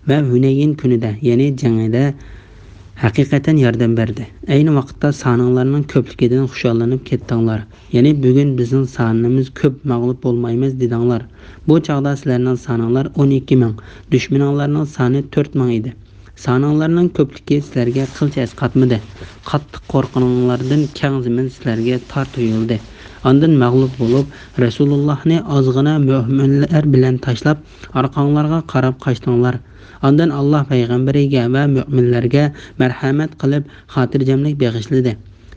ۋە ھۈنەيىن كۈنىدە، يەنى جەڭدە ھەقىقەتەن ياردەم بەردى. ئەينى ۋاقىتتا سانىڭلارنىڭ كۆپلۈكىدىن خۇشاللىنىپ كەتتىڭلار. يەنى بۈگۈن بىزنىڭ سانىمىز كۆپ، مەغلۇپ بولمايمىز دېدىڭلار. بۇ چاغدا سىلەرنىڭ سانىڭلار ئون ئىككى مىڭ، دۈشمىنىڭلارنىڭ سانى تۆت مىڭ ئىدى. سانىڭلارنىڭ كۆپلۈكى سىلەرگە قىلچە ئەسقاتمىدى. قاتتىق قورققىنىڭلاردىن كەڭ زېمىن سىلەرگە تار تۇيۇلدى. ئاندىن مەغلۇپ بولۇپ، رەسۇلۇللاھنى ئازغىنە مۆمىنلەر بىلەن تاشلاپ، ئارقاڭلارغا قاراپ قاچتىڭلار. ئاندىن ئاللاھ پەيغەمبىرىگە ۋە مۆمىنلەرگە مەرھەمەت قىلىپ، خاتىرجەملىك بېغىشلىدى.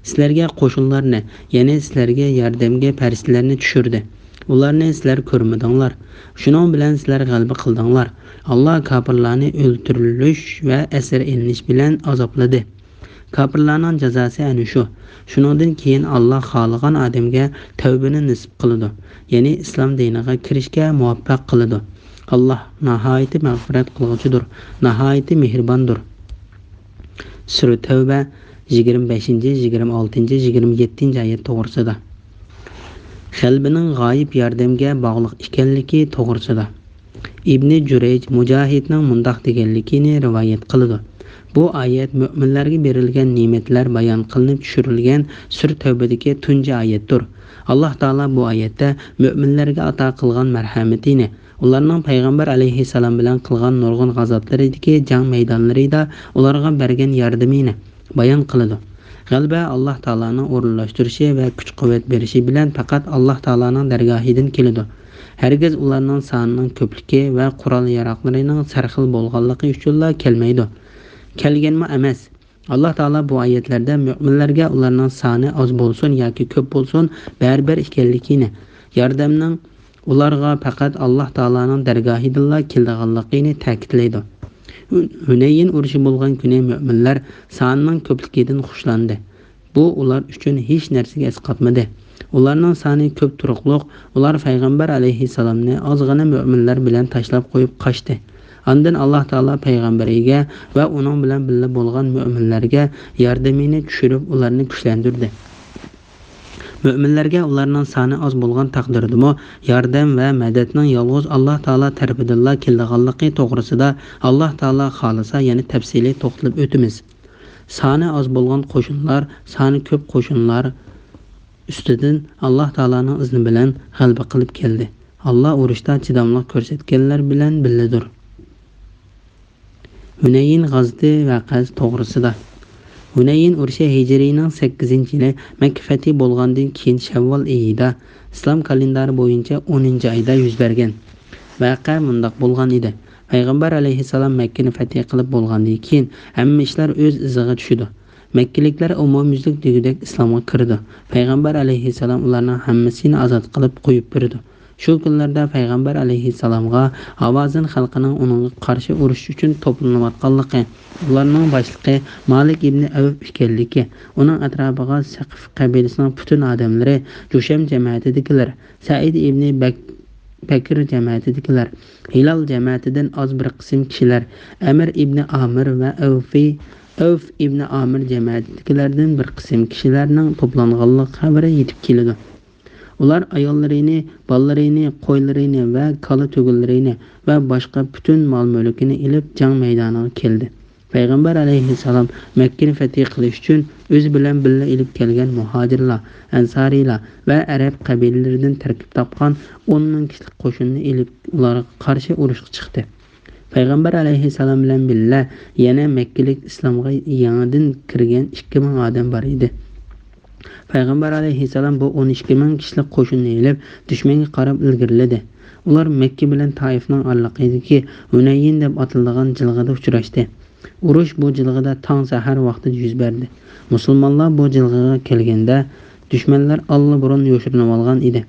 سىلەرگە قوشۇنلارنى، يەنى سىلەرگە ياردەمگە پەرىشتىلەرنى چۈشۈردى. ئۇلارنى سىلەر كۆرمىدىڭلار. شۇنىڭ بىلەن سىلەر غەلىبە قىلدىڭلار. ئاللاھ كاپىرلارنى ئۆلتۈرۈلۈش ۋە ئەسىر ئېلىنىش بىلەن ئازابلىدى. كاپىرلارنىڭ جازاسى ئەنە شۇ. شۇنىڭدىن كېيىن ئاللاھ خالىغان ئادەمگە تەۋبىنى نېسىپ قىلىدۇ، يەنى ئىسلام دىنىغا كىرىشكە مۇۋەپپەق قىلىدۇ. ئاللاھ ناھايىتى مەغپىرەت قىلغۇچىدۇر، ناھايىتى مېھرىباندۇر. سۈرە تەۋبە، يىگىرمە بەشىنچى، يىگىرمە ئالتىنچى، يىگىرمە يەتتىنچى ئايەت توغرىسىدا. غەلىبىنىڭ غايىب ياردەمگە باغلىق ئىكەنلىكى توغرىسىدا. ئىبنى جۈرەيج مۇجاھىدنىڭ مۇنداق دېگەنلىكىنى رىۋايەت قىلىدۇ: بۇ ئايەت مۆمىنلەرگە بېرىلگەن نېمەتلەر بايان قىلىنىپ چۈشۈرۈلگەن سۈرە تەۋبىدىكى تۇنجى ئايەتتۇر. ئاللاھ تائالا بۇ ئايەتتە مۆمىنلەرگە ئاتا قىلغان مەرھەمىتىنى، ئۇلارنىڭ پەيغەمبەر ئەلەيھىسسالام بىلەن قىلغان نۇرغۇن غازاتلىرىدىكى جەڭ مەيدانلىرىدا ئۇلارغا بەرگەن ياردىمىنى بايان قىلىدۇ. غەلىبە ئاللاھ تائالانىڭ ئورۇنلاشتۇرۇشى ۋە كۈچ-قۇۋۋەت بېرىشى بىلەن پەقەت ئاللاھ تائالانىڭ دەرگاھىدىن كېلىدۇ. ھەرگىز ئۇلارنىڭ سانىنىڭ كۆپلۈكى ۋە قورال-ياراغلىرىنىڭ سەرخىل بولغانلىقى ئۈچۈنلا كەلمەيدۇ. كەلگەنمۇ ئەمەس. ئاللاھ تائالا بۇ ئايەتلەردە مۆمىنلەرگە ئۇلارنىڭ سانى ئاز بولسۇن ياكى كۆپ بولسۇن، بەرىبىر ئىكەنلىكىنى، ياردەمنىڭ ئۇلارغا پەقەت ئاللاھ تائالانىڭ دەرگاھىدىنلا كېلىدىغانلىقىنى تەكىتلەيدۇ. ھۈنەيىن ئۇرۇشى بولغان كۈنى مۆمىنلەر سانىنىڭ كۆپلۈكىدىن خۇشلاندى. بۇ ئۇلار ئۈچۈن ھېچ نەرسىگە ئەسقاتمىدى. ئۇلارنىڭ سانى كۆپ تۇرۇقلۇق، ئۇلار پەيغەمبەر ئەلەيھىسسالامنى ئازغىنە مۆمىنلەر بىلەن تاشلاپ قويۇپ قاچتى. ئاندىن ئاللاھ تائالا پەيغەمبىرىگە ۋە ئۇنىڭ بىلەن بىللە بولغان مۆمىنلەرگە ياردىمىنى چۈشۈرۈپ، ئۇلارنى كۈچلەندۈردى. مۆمىنلەرگە ئۇلارنىڭ سانى ئاز بولغان تەقدىردىمۇ، ياردەم ۋە مەدەتنىڭ يالغۇز ئاللاھ تائالا تەرىپىدىنلا كېلىدىغانلىقى توغرىسىدا ئاللاھ تائالا خالىسا يەنە تەپسىلىي توختىلىپ ئۆتىمىز. سانى ئاز بولغان قوشۇنلار سانى كۆپ قوشۇنلار ئۈستىدىن ئاللاھ تائالانىڭ ئىزنى بىلەن غەلىبە قىلىپ كەلدى. ئاللاھ ئۇرۇشتا چىداملىق كۆرسەتكەنلەر بىلەن بىللىدۇر. ھۈنەيىن غازىتى ۋەقەسى توغرىسىدا. ھۈنەيىن ئۇرۇشى ھىجرىينىڭ سەككىزىنچى يىلى مەككە فەتھى بولغاندىن كېيىن شەۋۋال ئېيىدا، ئىسلام كالېندارى بويىچە ئونىنچى ئايدا يۈز بەرگەن. ۋەقە مۇنداق بولغان ئىدى. پەيغەمبەر ئەلەيھىسسالام مەككىنى فەتھى قىلىپ بولغاندىن كېيىن، ھەممە ئىشلار ئۆز ئىزىغا چۈشىدۇ. مەككىلىكلەر ئومۇميۈزلۈك دېگۈدەك ئىسلامغا كىرىدۇ. پەيغەمبەر ئەلەيھىسسالام ئۇلارنىڭ ھەممىسىنى ئازاد قىلىپ قويۇپ بېرىدۇ. شۇ كۈنلەردە پەيغەمبەر ئەلەيھىسسالامغا ھاۋازىن خەلقىنىڭ ئۇنىڭغا قارشى ئۇرۇش ئۈچۈن توپلىنىۋاتقانلىقى، ئۇلارنىڭ باشلىقى مالىك ئىبنى ئەۋف ئىكەنلىكى، ئۇنىڭ ئەتراپىغا سەقىف قەبىلىسىنىڭ پۈتۈن ئادەملىرى، جۇشەم جەمەتىدىكىلەر، سەئىد ئىبنى بەك-، بەكر جەمەتىدىكىلەر، ھىلال جەمەتىدىن ئاز بىر قىسىم كىشىلەر، ئەمىر ئىبنى ئامىر ۋە ئەۋفى، ئەۋف ئىبنى ئامىر جەمەتىدىكىلەردىن بىر قىسىم كىشىلەرنىڭ توپلانغانلىق خەۋىرى يېتىپ كېلىدۇ. ئۇلار ئاياللىرىنى، بالىلىرىنى، قويلىرىنى ۋە كالا تۆگىلىرىنى ۋە باشقا پۈتۈن مال-مۈلكىنى ئېلىپ جەڭ مەيدانىغا كەلدى. پەيغەمبەر ئەلەيھىسسالام مەككىنى فەتھى قىلىش ئۈچۈن ئۆزى بىلەن بىللە ئېلىپ كەلگەن مۇھاجىرلار، ئەنسارىيلار ۋە ئەرەب قەبىلىلىرىدىن تەركىب تاپقان ئون مىڭ كىشىلىك قوشۇننى ئېلىپ ئۇلارغا قارشى ئۇرۇشقا چىقتى. پەيغەمبەر ئەلەيھىسسالام بىلەن بىللە يەنە مەككىلىك ئىسلامغا يېڭىدىن كىرگەن ئىككى مىڭ ئادەم بار ئىدى. پەيغەمبەر ئەلەيھىسسالام بۇ ئون ئىككى مىڭ كىشىلىك قوشۇننى ئېلىپ دۈشمەنگە قاراپ ئىلگىرىلىدى. ئۇلار مەككە بىلەن تائىفنىڭ ئارىلىقىدىكى ھۈنەيىن دەپ ئاتىلىدىغان جىلغىدا ئۇچراشتى. ئۇرۇش بۇ جىلغىدا تاڭ سەھەر ۋاقتىدا يۈز بەردى. مۇسۇلمانلار بۇ جىلغىغا كەلگەندە، دۈشمەنلەر ئاللىبۇرۇن يوشۇرۇنۇۋالغان ئىدى.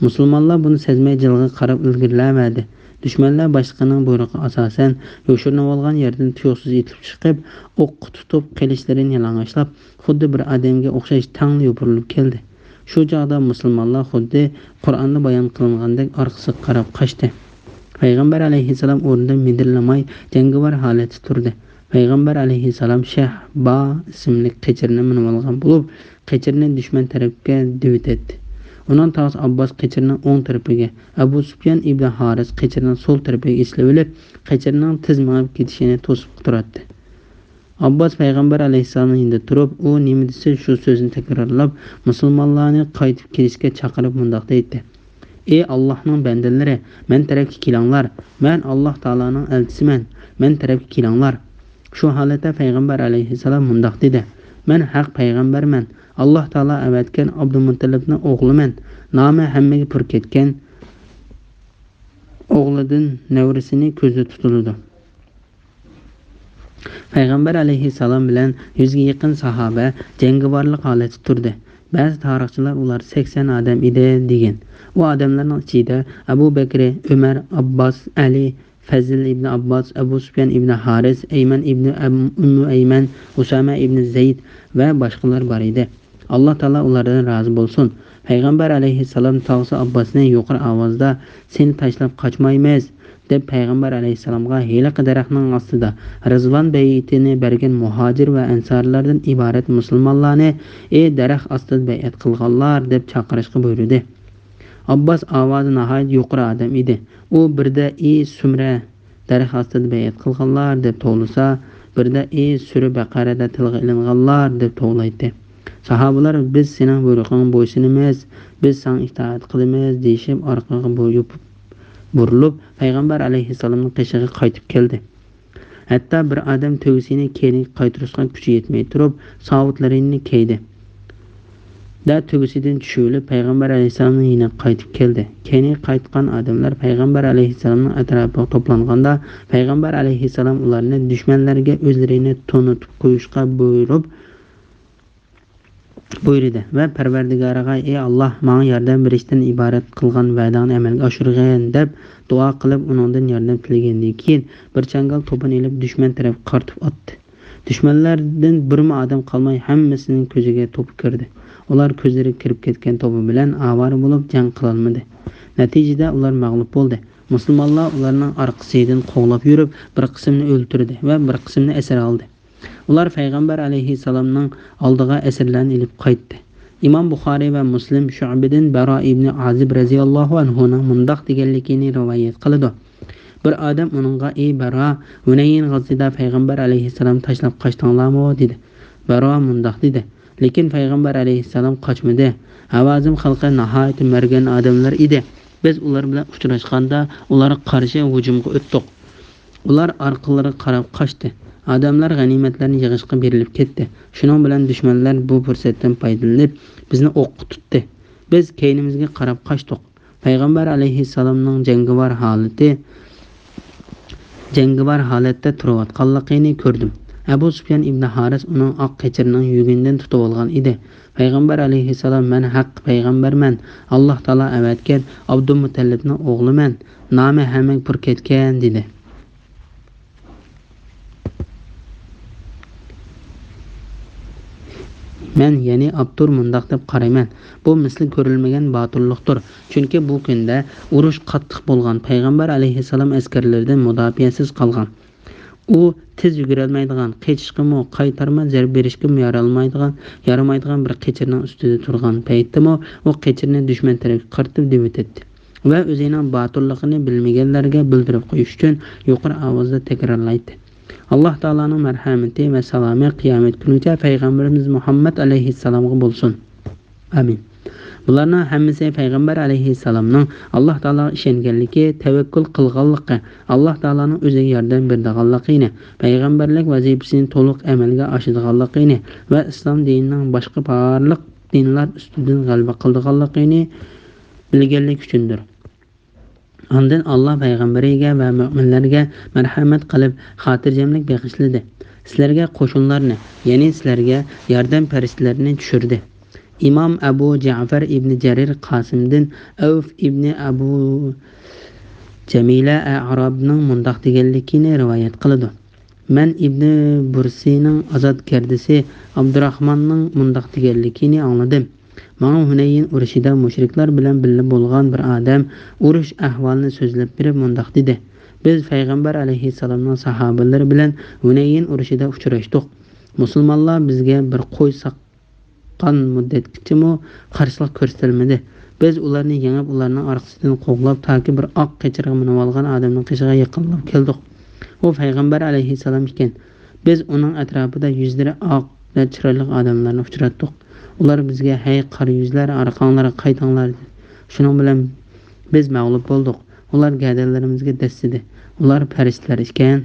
مۇسۇلمانلار بۇنى سەزمەي جىلغىغا قاراپ ئىلگىرىلەۋەردى. دۈشمەنلەر باشلىقىنىڭ بۇيرۇقىغا ئاساسەن، يوشۇرۇنۇۋالغان يەردىن تۇيۇقسىز ئېتىلىپ چىقىپ، ئوققا تۇتۇپ، قىلىچلىرىنى يالىڭاچلاپ، خۇددى بىر ئادەمگە ئوخشاش تەڭلا يوپۇرۇلۇپ كەلدى. شۇ چاغدا مۇسۇلمانلار خۇددى قۇرئاندا بايان قىلىنغاندەك ئارقىسىغا قاراپ قاچتى. پەيغەمبەر ئەلەيھىسسالام ئورنىدىن مىدىرلىماي، جەڭگىۋار ھالەتتە تۇردى. پەيغەمبەر ئەلەيھىسسالام شەھبا ئىسىملىك قېچىرنى مىنىۋالغان بولۇپ، قېچىرنى دۈشمەن تەرەپكە دېۋىتەتتى. ئۇنىڭ تاغىسى ئابباس قېچىرنىڭ ئوڭ تەرىپىگە، ئەبۇ سۇپيان ئىبنى ھارىس قېچىرنىڭ سول تەرىپىگە ئېسىلىۋېلىپ، قېچىرنىڭ تېز مېڭىپ كېتىشىنى توسۇپ تۇراتتى. ئابباس پەيغەمبەر ئەلەيھىسسالامنىڭ يېنىدا تۇرۇپ، ئۇ نېمە دېسە، شۇ سۆزنى تەكرارلاپ، مۇسۇلمانلارنى قايتىپ كېلىشكە چاقىرىپ مۇنداق دەيتتى: «ئى ئاللاھنىڭ بەندىلىرى، مەن تەرەپكە كېلىڭلار، مەن ئاللاھ تائالانىڭ ئەلچىسىمەن، مەن تەرەپكە كېلىڭلار.» شۇ ھالەتتە پەيغەمبەر ئەلەيھىسسالام مۇنداق دېدى: «مەن ھەق پەيغەمبەرمەن، ئاللاھ تائالا ئەۋەتكەن ئابدۇمۇتتەلىپنىڭ ئوغلىمەن، نامى ھەممىگە پۇر كەتكەن ئوغلىدىن نەۋرىسىنى كۆزدە تۇتۇلىدۇ.» پەيغەمبەر ئەلەيھىسسالام بىلەن يۈزگە يېقىن ساھابە جەڭگىۋارلىق ھالەتتە تۇردى. بەزى تارىخچىلار ئۇلار سەكسەن ئادەم ئىدى، دېگەن. ئۇ ئادەملەرنىڭ ئىچىدە ئەبۇ بەكرى، ئۆمەر، ئابباس، ئەلى، فەزىل ئىبنى ئابباس، ئەبۇ سۇپيان ئىبنى ھارىس، ئەيمەن ئىبنى ئەم-، ئۈممۇ ئەيمەن، ئۇسامە ئىبنى زەيد ۋە باشقىلار بار ئىدى. ئاللاھ تائالا ئۇلاردىن رازى بولسۇن. پەيغەمبەر ئەلەيھىسسالام تاغىسى ئابباسنى يۇقىرى ئاۋازدا، «سېنى تاشلاپ قاچمايمىز» دەپ پەيغەمبەر ئەلەيھىسسالامغا ھېلىقى دەرەخنىڭ ئاستىدا رىزۋان بەيئىتىنى بەرگەن مۇھاجىر ۋە ئەنسارلاردىن ئىبارەت مۇسۇلمانلارنى، «ئى دەرەخ ئاستىدا بەيئەت قىلغانلار» دەپ چاقىرىشقا بۇيرۇدى. ئابباس ئاۋازى ناھايىتى يۇقىرى ئادەم ئىدى. ئۇ بىردە «ئى سۈمرە دەرەخ ئاستىدا بەيئەت قىلغانلار» دەپ توۋلىسا، بىردە «ئى سۈرە بەقەرەدە تىلغا ئېلىنغانلار» دەپ توۋلايتتى. ساھابىلار «بىز سېنىڭ بۇيرۇقۇڭغا بويسۇنىمىز، بىز ساڭا ئىتائەت قىلىمىز» دېيىشىپ، ئارقىغا بۇ-، يوپۇپ بۇرۇلۇپ، پەيغەمبەر ئەلەيھىسسالامنىڭ قېشىغا قايتىپ كەلدى. ھەتتا بىر ئادەم تۆگىسىنى كەينىگە قايتۇرۇشقا كۈچى يەتمەي تۇرۇپ، ساۋۇتلىرىنى كەيدى. دە تۆگىسىدىن چۈشۈۋېلىپ، پەيغەمبەر ئەلەيھىسسالامنىڭ يېنىغا قايتىپ كەلدى. كەينىگە قايتقان ئادەملەر پەيغەمبەر ئەلەيھىسسالامنىڭ ئەتراپىغا توپلانغاندا، پەيغەمبەر ئەلەيھىسسالام ئۇلارنى دۈشمەنلەرگە ئۆزلىرىنى تونۇتۇپ قويۇشقا بۇيرۇپ، بۇيرۇدى ۋە «پەرۋەردىگارىغا، ئى ئاللاھ، ماڭا ياردەم بېرىشتىن ئىبارەت قىلغان ۋەدەڭنى ئەمەلگە ئاشۇرغىن» دەپ دۇئا قىلىپ، ئۇنىڭدىن ياردەم تىلىگەندىن كېيىن، بىر چاڭگال توپىنى ئېلىپ دۈشمەن تەرەپكە قارىتىپ ئاتتى. دۈشمەنلەردىن بىرمۇ ئادەم قالماي، ھەممىسىنىڭ كۆزىگە توپا كىردى. ئۇلار كۆزلىرى كىرىپ كەتكەن توپا بىلەن ئاۋارە بولۇپ جەڭ قىلالمىدى. نەتىجىدە ئۇلار مەغلۇپ بولدى. مۇسۇلمانلار ئۇلارنىڭ ئارقىسىدىن قوغلاپ يۈرۈپ، بىر قىسمىنى ئۆلتۈردى ۋە بىر قىسمىنى ئەسىر ئالدى. ئۇلار پەيغەمبەر ئەلەيھىسسالامنىڭ ئالدىغا ئەسىرلەرنى ئېلىپ قايتتى. ئىمام بۇخارىي ۋە مۇسلىم شۇئبىدىن بەرا ئىبنى ئازىب رەزىياللاھۇ ئەنھۇنىڭ مۇنداق دېگەنلىكىنى رىۋايەت قىلىدۇ. بىر ئادەم ئۇنىڭغا: «ئى بەرا، ھۈنەيىن غازىسىدا پەيغەمبەر ئەلەيھىسسالام تاشلاپ قاچتىڭلارمۇ؟» دېدى. بەرا مۇنداق دېدى: «لېكىن پەيغەمبەر ئەلەيھىسسالام قاچمىدى. ھاۋازىن خەلقى ناھايىتى مەرگەن ئادەملەر ئىدى. بىز ئۇلار بىلەن ئۇچراشقاندا، ئۇلارغا قارشى ھۇجۇمغا ئۆتتۇق. ئۇلار ئارقىلىرىغا قاراپ قاچتى. ئادەملەر غەنىيمەتلەرنى يىغىشقا بېرىلىپ كەتتى. شۇنىڭ بىلەن دۈشمەنلەر بۇ پۇرسەتتىن پايدىلىنىپ، بىزنى ئوققا تۇتتى. بىز كەينىمىزگە قاراپ قاچتۇق. پەيغەمبەر ئەلەيھىسسالامنىڭ جەڭگىۋار ھالىتى، جەڭگىۋار ھالەتتە تۇرۇۋاتقانلىقىنى كۆردۈم. ئەبۇ سۇپيان ئىبنى ھارىس ئۇنىڭ ئاق قېچىرىنىڭ يۈگىنىدىن تۇتۇۋالغان ئىدى. پەيغەمبەر ئەلەيھىسسالام: «مەن ھەق پەيغەمبەرمەن، ئاللاھ تائالا ئەۋەتكەن ئابدۇمۇتەللىپنىڭ ئوغلىمەن، نامى ھەممىگە پۇر كەتكەن» دېدى. مەن، يەنى ئاپتور مۇنداق دەپ قارايمەن، بۇ مىسلى كۆرۈلمىگەن باتۇرلۇقتۇر. چۈنكى بۇ كۈندە ئۇرۇش قاتتىق بولغان، پەيغەمبەر ئەلەيھىسسالام ئەسكەرلىرىدىن مۇداپىئەسىز قالغان. ئۇ تېز يۈگۈرەلمەيدىغان، قېچىشقىمۇ، قايتارما زەربە بېرىشكىمۇ يارالمايدىغان، يارىمايدىغان بىر قېچىرنىڭ ئۈستىدە تۇرغان پەيتتىمۇ، ئۇ قېچىرنى دۈشمەن تەرەپكە قارىتىپ دېۋىتەتتى ۋە ئۆزىنىڭ باتۇرلۇقىنى بىلمىگەنلەرگە بىلدۈرۈپ قويۇش ئۈچۈن يۇقىرى ئاۋازدا تەكرارلايتتى. ئاللاھ تائالانىڭ مەرھەمىتى ۋە سالامى قىيامەت كۈنىگىچە پەيغەمبىرىمىز مۇھەممەد ئەلەيھىسسالامغا بولسۇن. ئامىن. بۇلارنىڭ ھەممىسى پەيغەمبەر ئەلەيھىسسالامنىڭ ئاللاھ تائالاغا ئىشەنگەنلىكى، تەۋەككۈل قىلغانلىقى، ئاللاھ تائالانىڭ ئۆزىگە ياردەم بېرىدىغانلىقىنى، پەيغەمبەرلىك ۋەزىپىسىنى تولۇق ئەمەلگە ئاشىدىغانلىقىنى ۋە ئىسلام دىنىنىڭ باشقا بارلىق دىنلار ئۈستىدىن غەلىبە قىلىدىغانلىقىنى بىلگەنلىكى ئۈچۈندۇر. ئاندىن ئاللاھ پەيغەمبىرىگە ۋە مۆمىنلەرگە مەرھەمەت قىلىپ، خاتىرجەملىك بېغىشلىدى. سىلەرگە قوشۇنلارنى، يەنى سىلەرگە ياردەم پەرىشتىلىرىنى چۈشۈردى. ئىمام ئەبۇ جەئفەر ئىبنى جەرىر قاسىمدىن ئەۋف ئىبنى ئەبۇ جەمىلە ئەئرابنىڭ مۇنداق دېگەنلىكىنى رىۋايەت قىلىدۇ: «مەن ئىبنى بۇرسىنىڭ ئازادگەردىسى ئابدۇراخماننىڭ مۇنداق دېگەنلىكىنى ئاڭلىدىم. ماڭا ھۈنەيىن ئۇرۇشىدا مۇشرىكلار بىلەن بىللە بولغان بىر ئادەم ئۇرۇش ئەھۋالىنى سۆزلەپ بېرىپ مۇنداق دېدى: بىز پەيغەمبەر ئەلەيھىسسالامنىڭ ساھابىلىرى بىلەن ھۈنەيىن ئۇرۇشىدا ئۇچراشتۇق. مۇسۇلمانلار بىزگە بىر قوي ساققان مۇددەتكىچىمۇ قارشىلىق كۆرسىتەلمىدى. بىز ئۇلارنى يېڭىپ، ئۇلارنىڭ ئارقىسىدىن قوغلاپ، تاكى بىر ئاق قېچىرغا مىنىۋالغان ئادەمنىڭ قېشىغا يېقىنلاپ كەلدۇق. ئۇ پەيغەمبەر ئەلەيھىسسالام ئىكەن. بىز ئۇنىڭ ئەتراپىدا يۈزلىرى ئاق ۋە چىرايلىق ئادەملەرنى ئۇچراتتۇق. ئۇلار بىزگە: ھەي، قارا يۈزلەر، ئارقاڭلارغا قايتىڭلار، دېدى. شۇنىڭ بىلەن بىز مەغلۇپ بولدۇق. ئۇلار گەدەنلىرىمىزگە دەسسىدى. ئۇلار پەرىشتىلەر ئىكەن.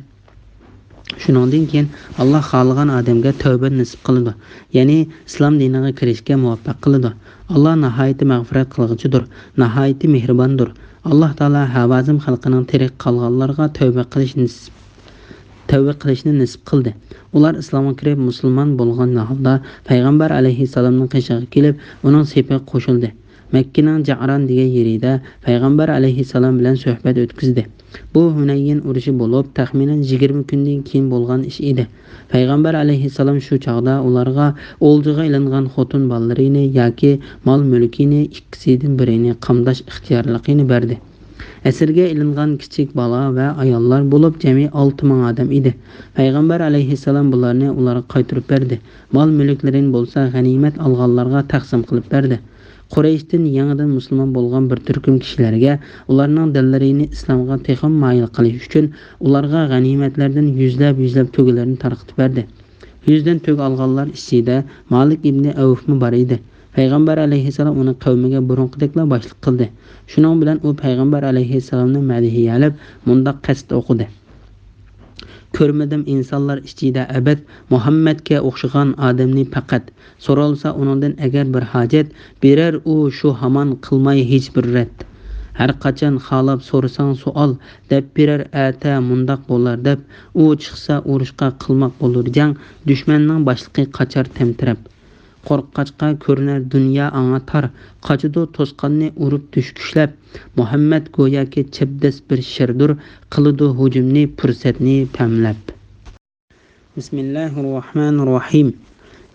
شۇنىڭدىن كېيىن ئاللاھ خالىغان ئادەمگە تەۋبە نېسىپ قىلىدۇ، يەنى ئىسلام دىنىغا كىرىشكە مۇۋەپپەق قىلىدۇ. ئاللاھ ناھايىتى مەغپىرەت قىلغۇچىدۇر، ناھايىتى مېھرىباندۇر. ئاللاھ تائالا ھاۋازىن خەلقىنىڭ تىرىك قالغانلارغا تەۋبە قىلىش نېسىپ، تەۋبە قىلىشنى نېسىپ قىلدى. ئۇلار ئىسلامغا كىرىپ، مۇسۇلمان بولغان ھالدا پەيغەمبەر ئەلەيھىسسالامنىڭ قېشىغا كېلىپ، ئۇنىڭ سېپىگە قوشۇلدى. مەككىنىڭ جەئران دېگەن يېرىدە پەيغەمبەر ئەلەيھىسسالام بىلەن سۆھبەت ئۆتكۈزدى. بۇ ھۈنەيىن ئۇرۇشى بولۇپ، تەخمىنەن يىگىرمە كۈندىن كېيىن بولغان ئىش ئىدى. پەيغەمبەر ئەلەيھىسسالام شۇ چاغدا ئۇلارغا ئولجىغا ئېلىنغان خوتۇن بالىلىرىنى ياكى مال مۈلكىنى ئىككىسىدىن بىرىنى قامداش ئىختىيارلىقىنى بەردى. ئەسىرگە ئېلىنغان كىچىك بالا ۋە ئاياللار بولۇپ جەمئىي ئالتە مىڭ ئادەم ئىدى. پەيغەمبەر ئەلەيھىسسالام بۇلارنى ئۇلارغا قايتۇرۇپ بەردى. مال مۈلۈكلىرىنى بولسا غەنىيمەت ئالغانلارغا تەقسىم قىلىپ بەردى. قۇرەيشتىن يېڭىدىن مۇسۇلمان بولغان بىر تۈركۈم كىشىلەرگە ئۇلارنىڭ دىللىرىنى ئىسلامغا تېخىمۇ مايىل قىلىش ئۈچۈن ئۇلارغا غەنىيمەتلەردىن يۈزلەپ-يۈزلەپ تۆگىلەرنى تارقىتىپ بەردى. يۈزدىن تۆگە ئالغانلار ئىچىدە مالىك ئىبنى ئەۋفمۇ بار ئىدى. پەيغەمبەر ئەلەيھىسسالام ئۇنى قەۋمىگە بۇرۇنقىدەكلا باشلىق قىلدى. شۇنىڭ بىلەن ئۇ پەيغەمبەر ئەلەيھىسسالامنى مەدھىيەلەپ مۇنداق قەسىدە ئوقۇدى: كۆرمىدىم ئىنسانلار ئىچىدە ئەبەد مۇھەممەدكە ئوخشىغان ئادەمنى پەقەت. سورالسا ئۇنىڭدىن ئەگەر بىر ھاجەت، بېرەر ئۇ شۇ ھامان قىلماي ھېچ بىر رەت. ھەر قاچان خالاپ سورىساڭ سوئال، دەپ بېرەر ئەتە مۇنداق بولار دەپ. ئۇ چىقسا ئۇرۇشقا قىلماق بولۇر جەڭ، دۈشمەننىڭ باشلىقى قاچار تەمتىرەپ. قورققاچقا كۆرۈنەر دۇنيا ئاڭا تار، قاچىدۇ توسقاننى ئۇرۇپ دۈشكۈچلەپ. مۇھەممەد گوياكى چەبدەس بىر شىردۇر، قىلىدۇ ھۇجۇمنى پۇرسەتنى پەملەپ. بىسمىللاھىررەھمانىررەھىم.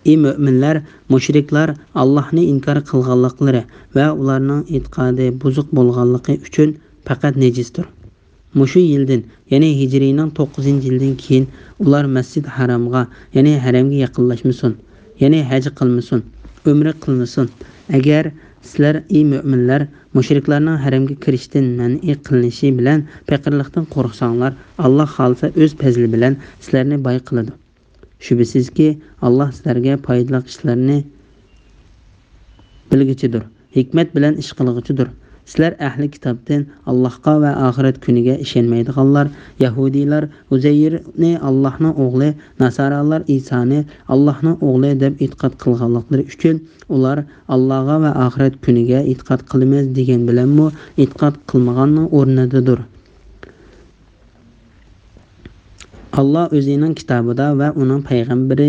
ئى مۆمىنلەر، مۇشرىكلار ئاللاھنى ئىنكار قىلغانلىقلىرى ۋە ئۇلارنىڭ ئېتىقادى بۇزۇق بولغانلىقى ئۈچۈن پەقەت نىجىستۇر. مۇشۇ يىلدىن، يەنى ھىجرىينىڭ توققۇزىنچى يىلىدىن كېيىن ئۇلار مەسجىد ھارامغا، يەنى ھەرەمگە يېقىنلاشمىسۇن، يەنى ھەج قىلمىسۇن. ئۆمرە قىلمىسۇن. ئەگەر سىلەر، ئى مۆمىنلەر، مۇشرىكلارنىڭ ھەرەمگە كىرىشتىن مەنئى قىلىنىشى بىلەن پېقىرلىقتىن قورقساڭلار، ئاللاھ خالىسا ئۆز پەزلى بىلەن سىلەرنى باي قىلىدۇ. شۈبھىسىزكى، ئاللاھ سىلەرگە پايدىلىق ئىشلارنى بىلگۈچىدۇر، ھېكمەت بىلەن ئىش قىلغۇچىدۇر. سىلەر ئەھلى كىتابتىن ئاللاھقا ۋە ئاخىرەت كۈنىگە ئىشەنمەيدىغانلار، يەھۇدىيلار ئۇزەيرنى ئاللاھنىڭ ئوغلى، ناسارالار ئىسانى ئاللاھنىڭ ئوغلى دەپ ئېتىقاد قىلغانلىقلىرى ئۈچۈن، ئۇلار ئاللاھقا ۋە ئاخىرەت كۈنىگە ئېتىقاد قىلىمىز دېگەن بىلەنمۇ ئېتىقاد قىلمىغاننىڭ ئورنىدىدۇر. ئاللاھ ئۆزىنىڭ كىتابىدا ۋە ئۇنىڭ پەيغەمبىرى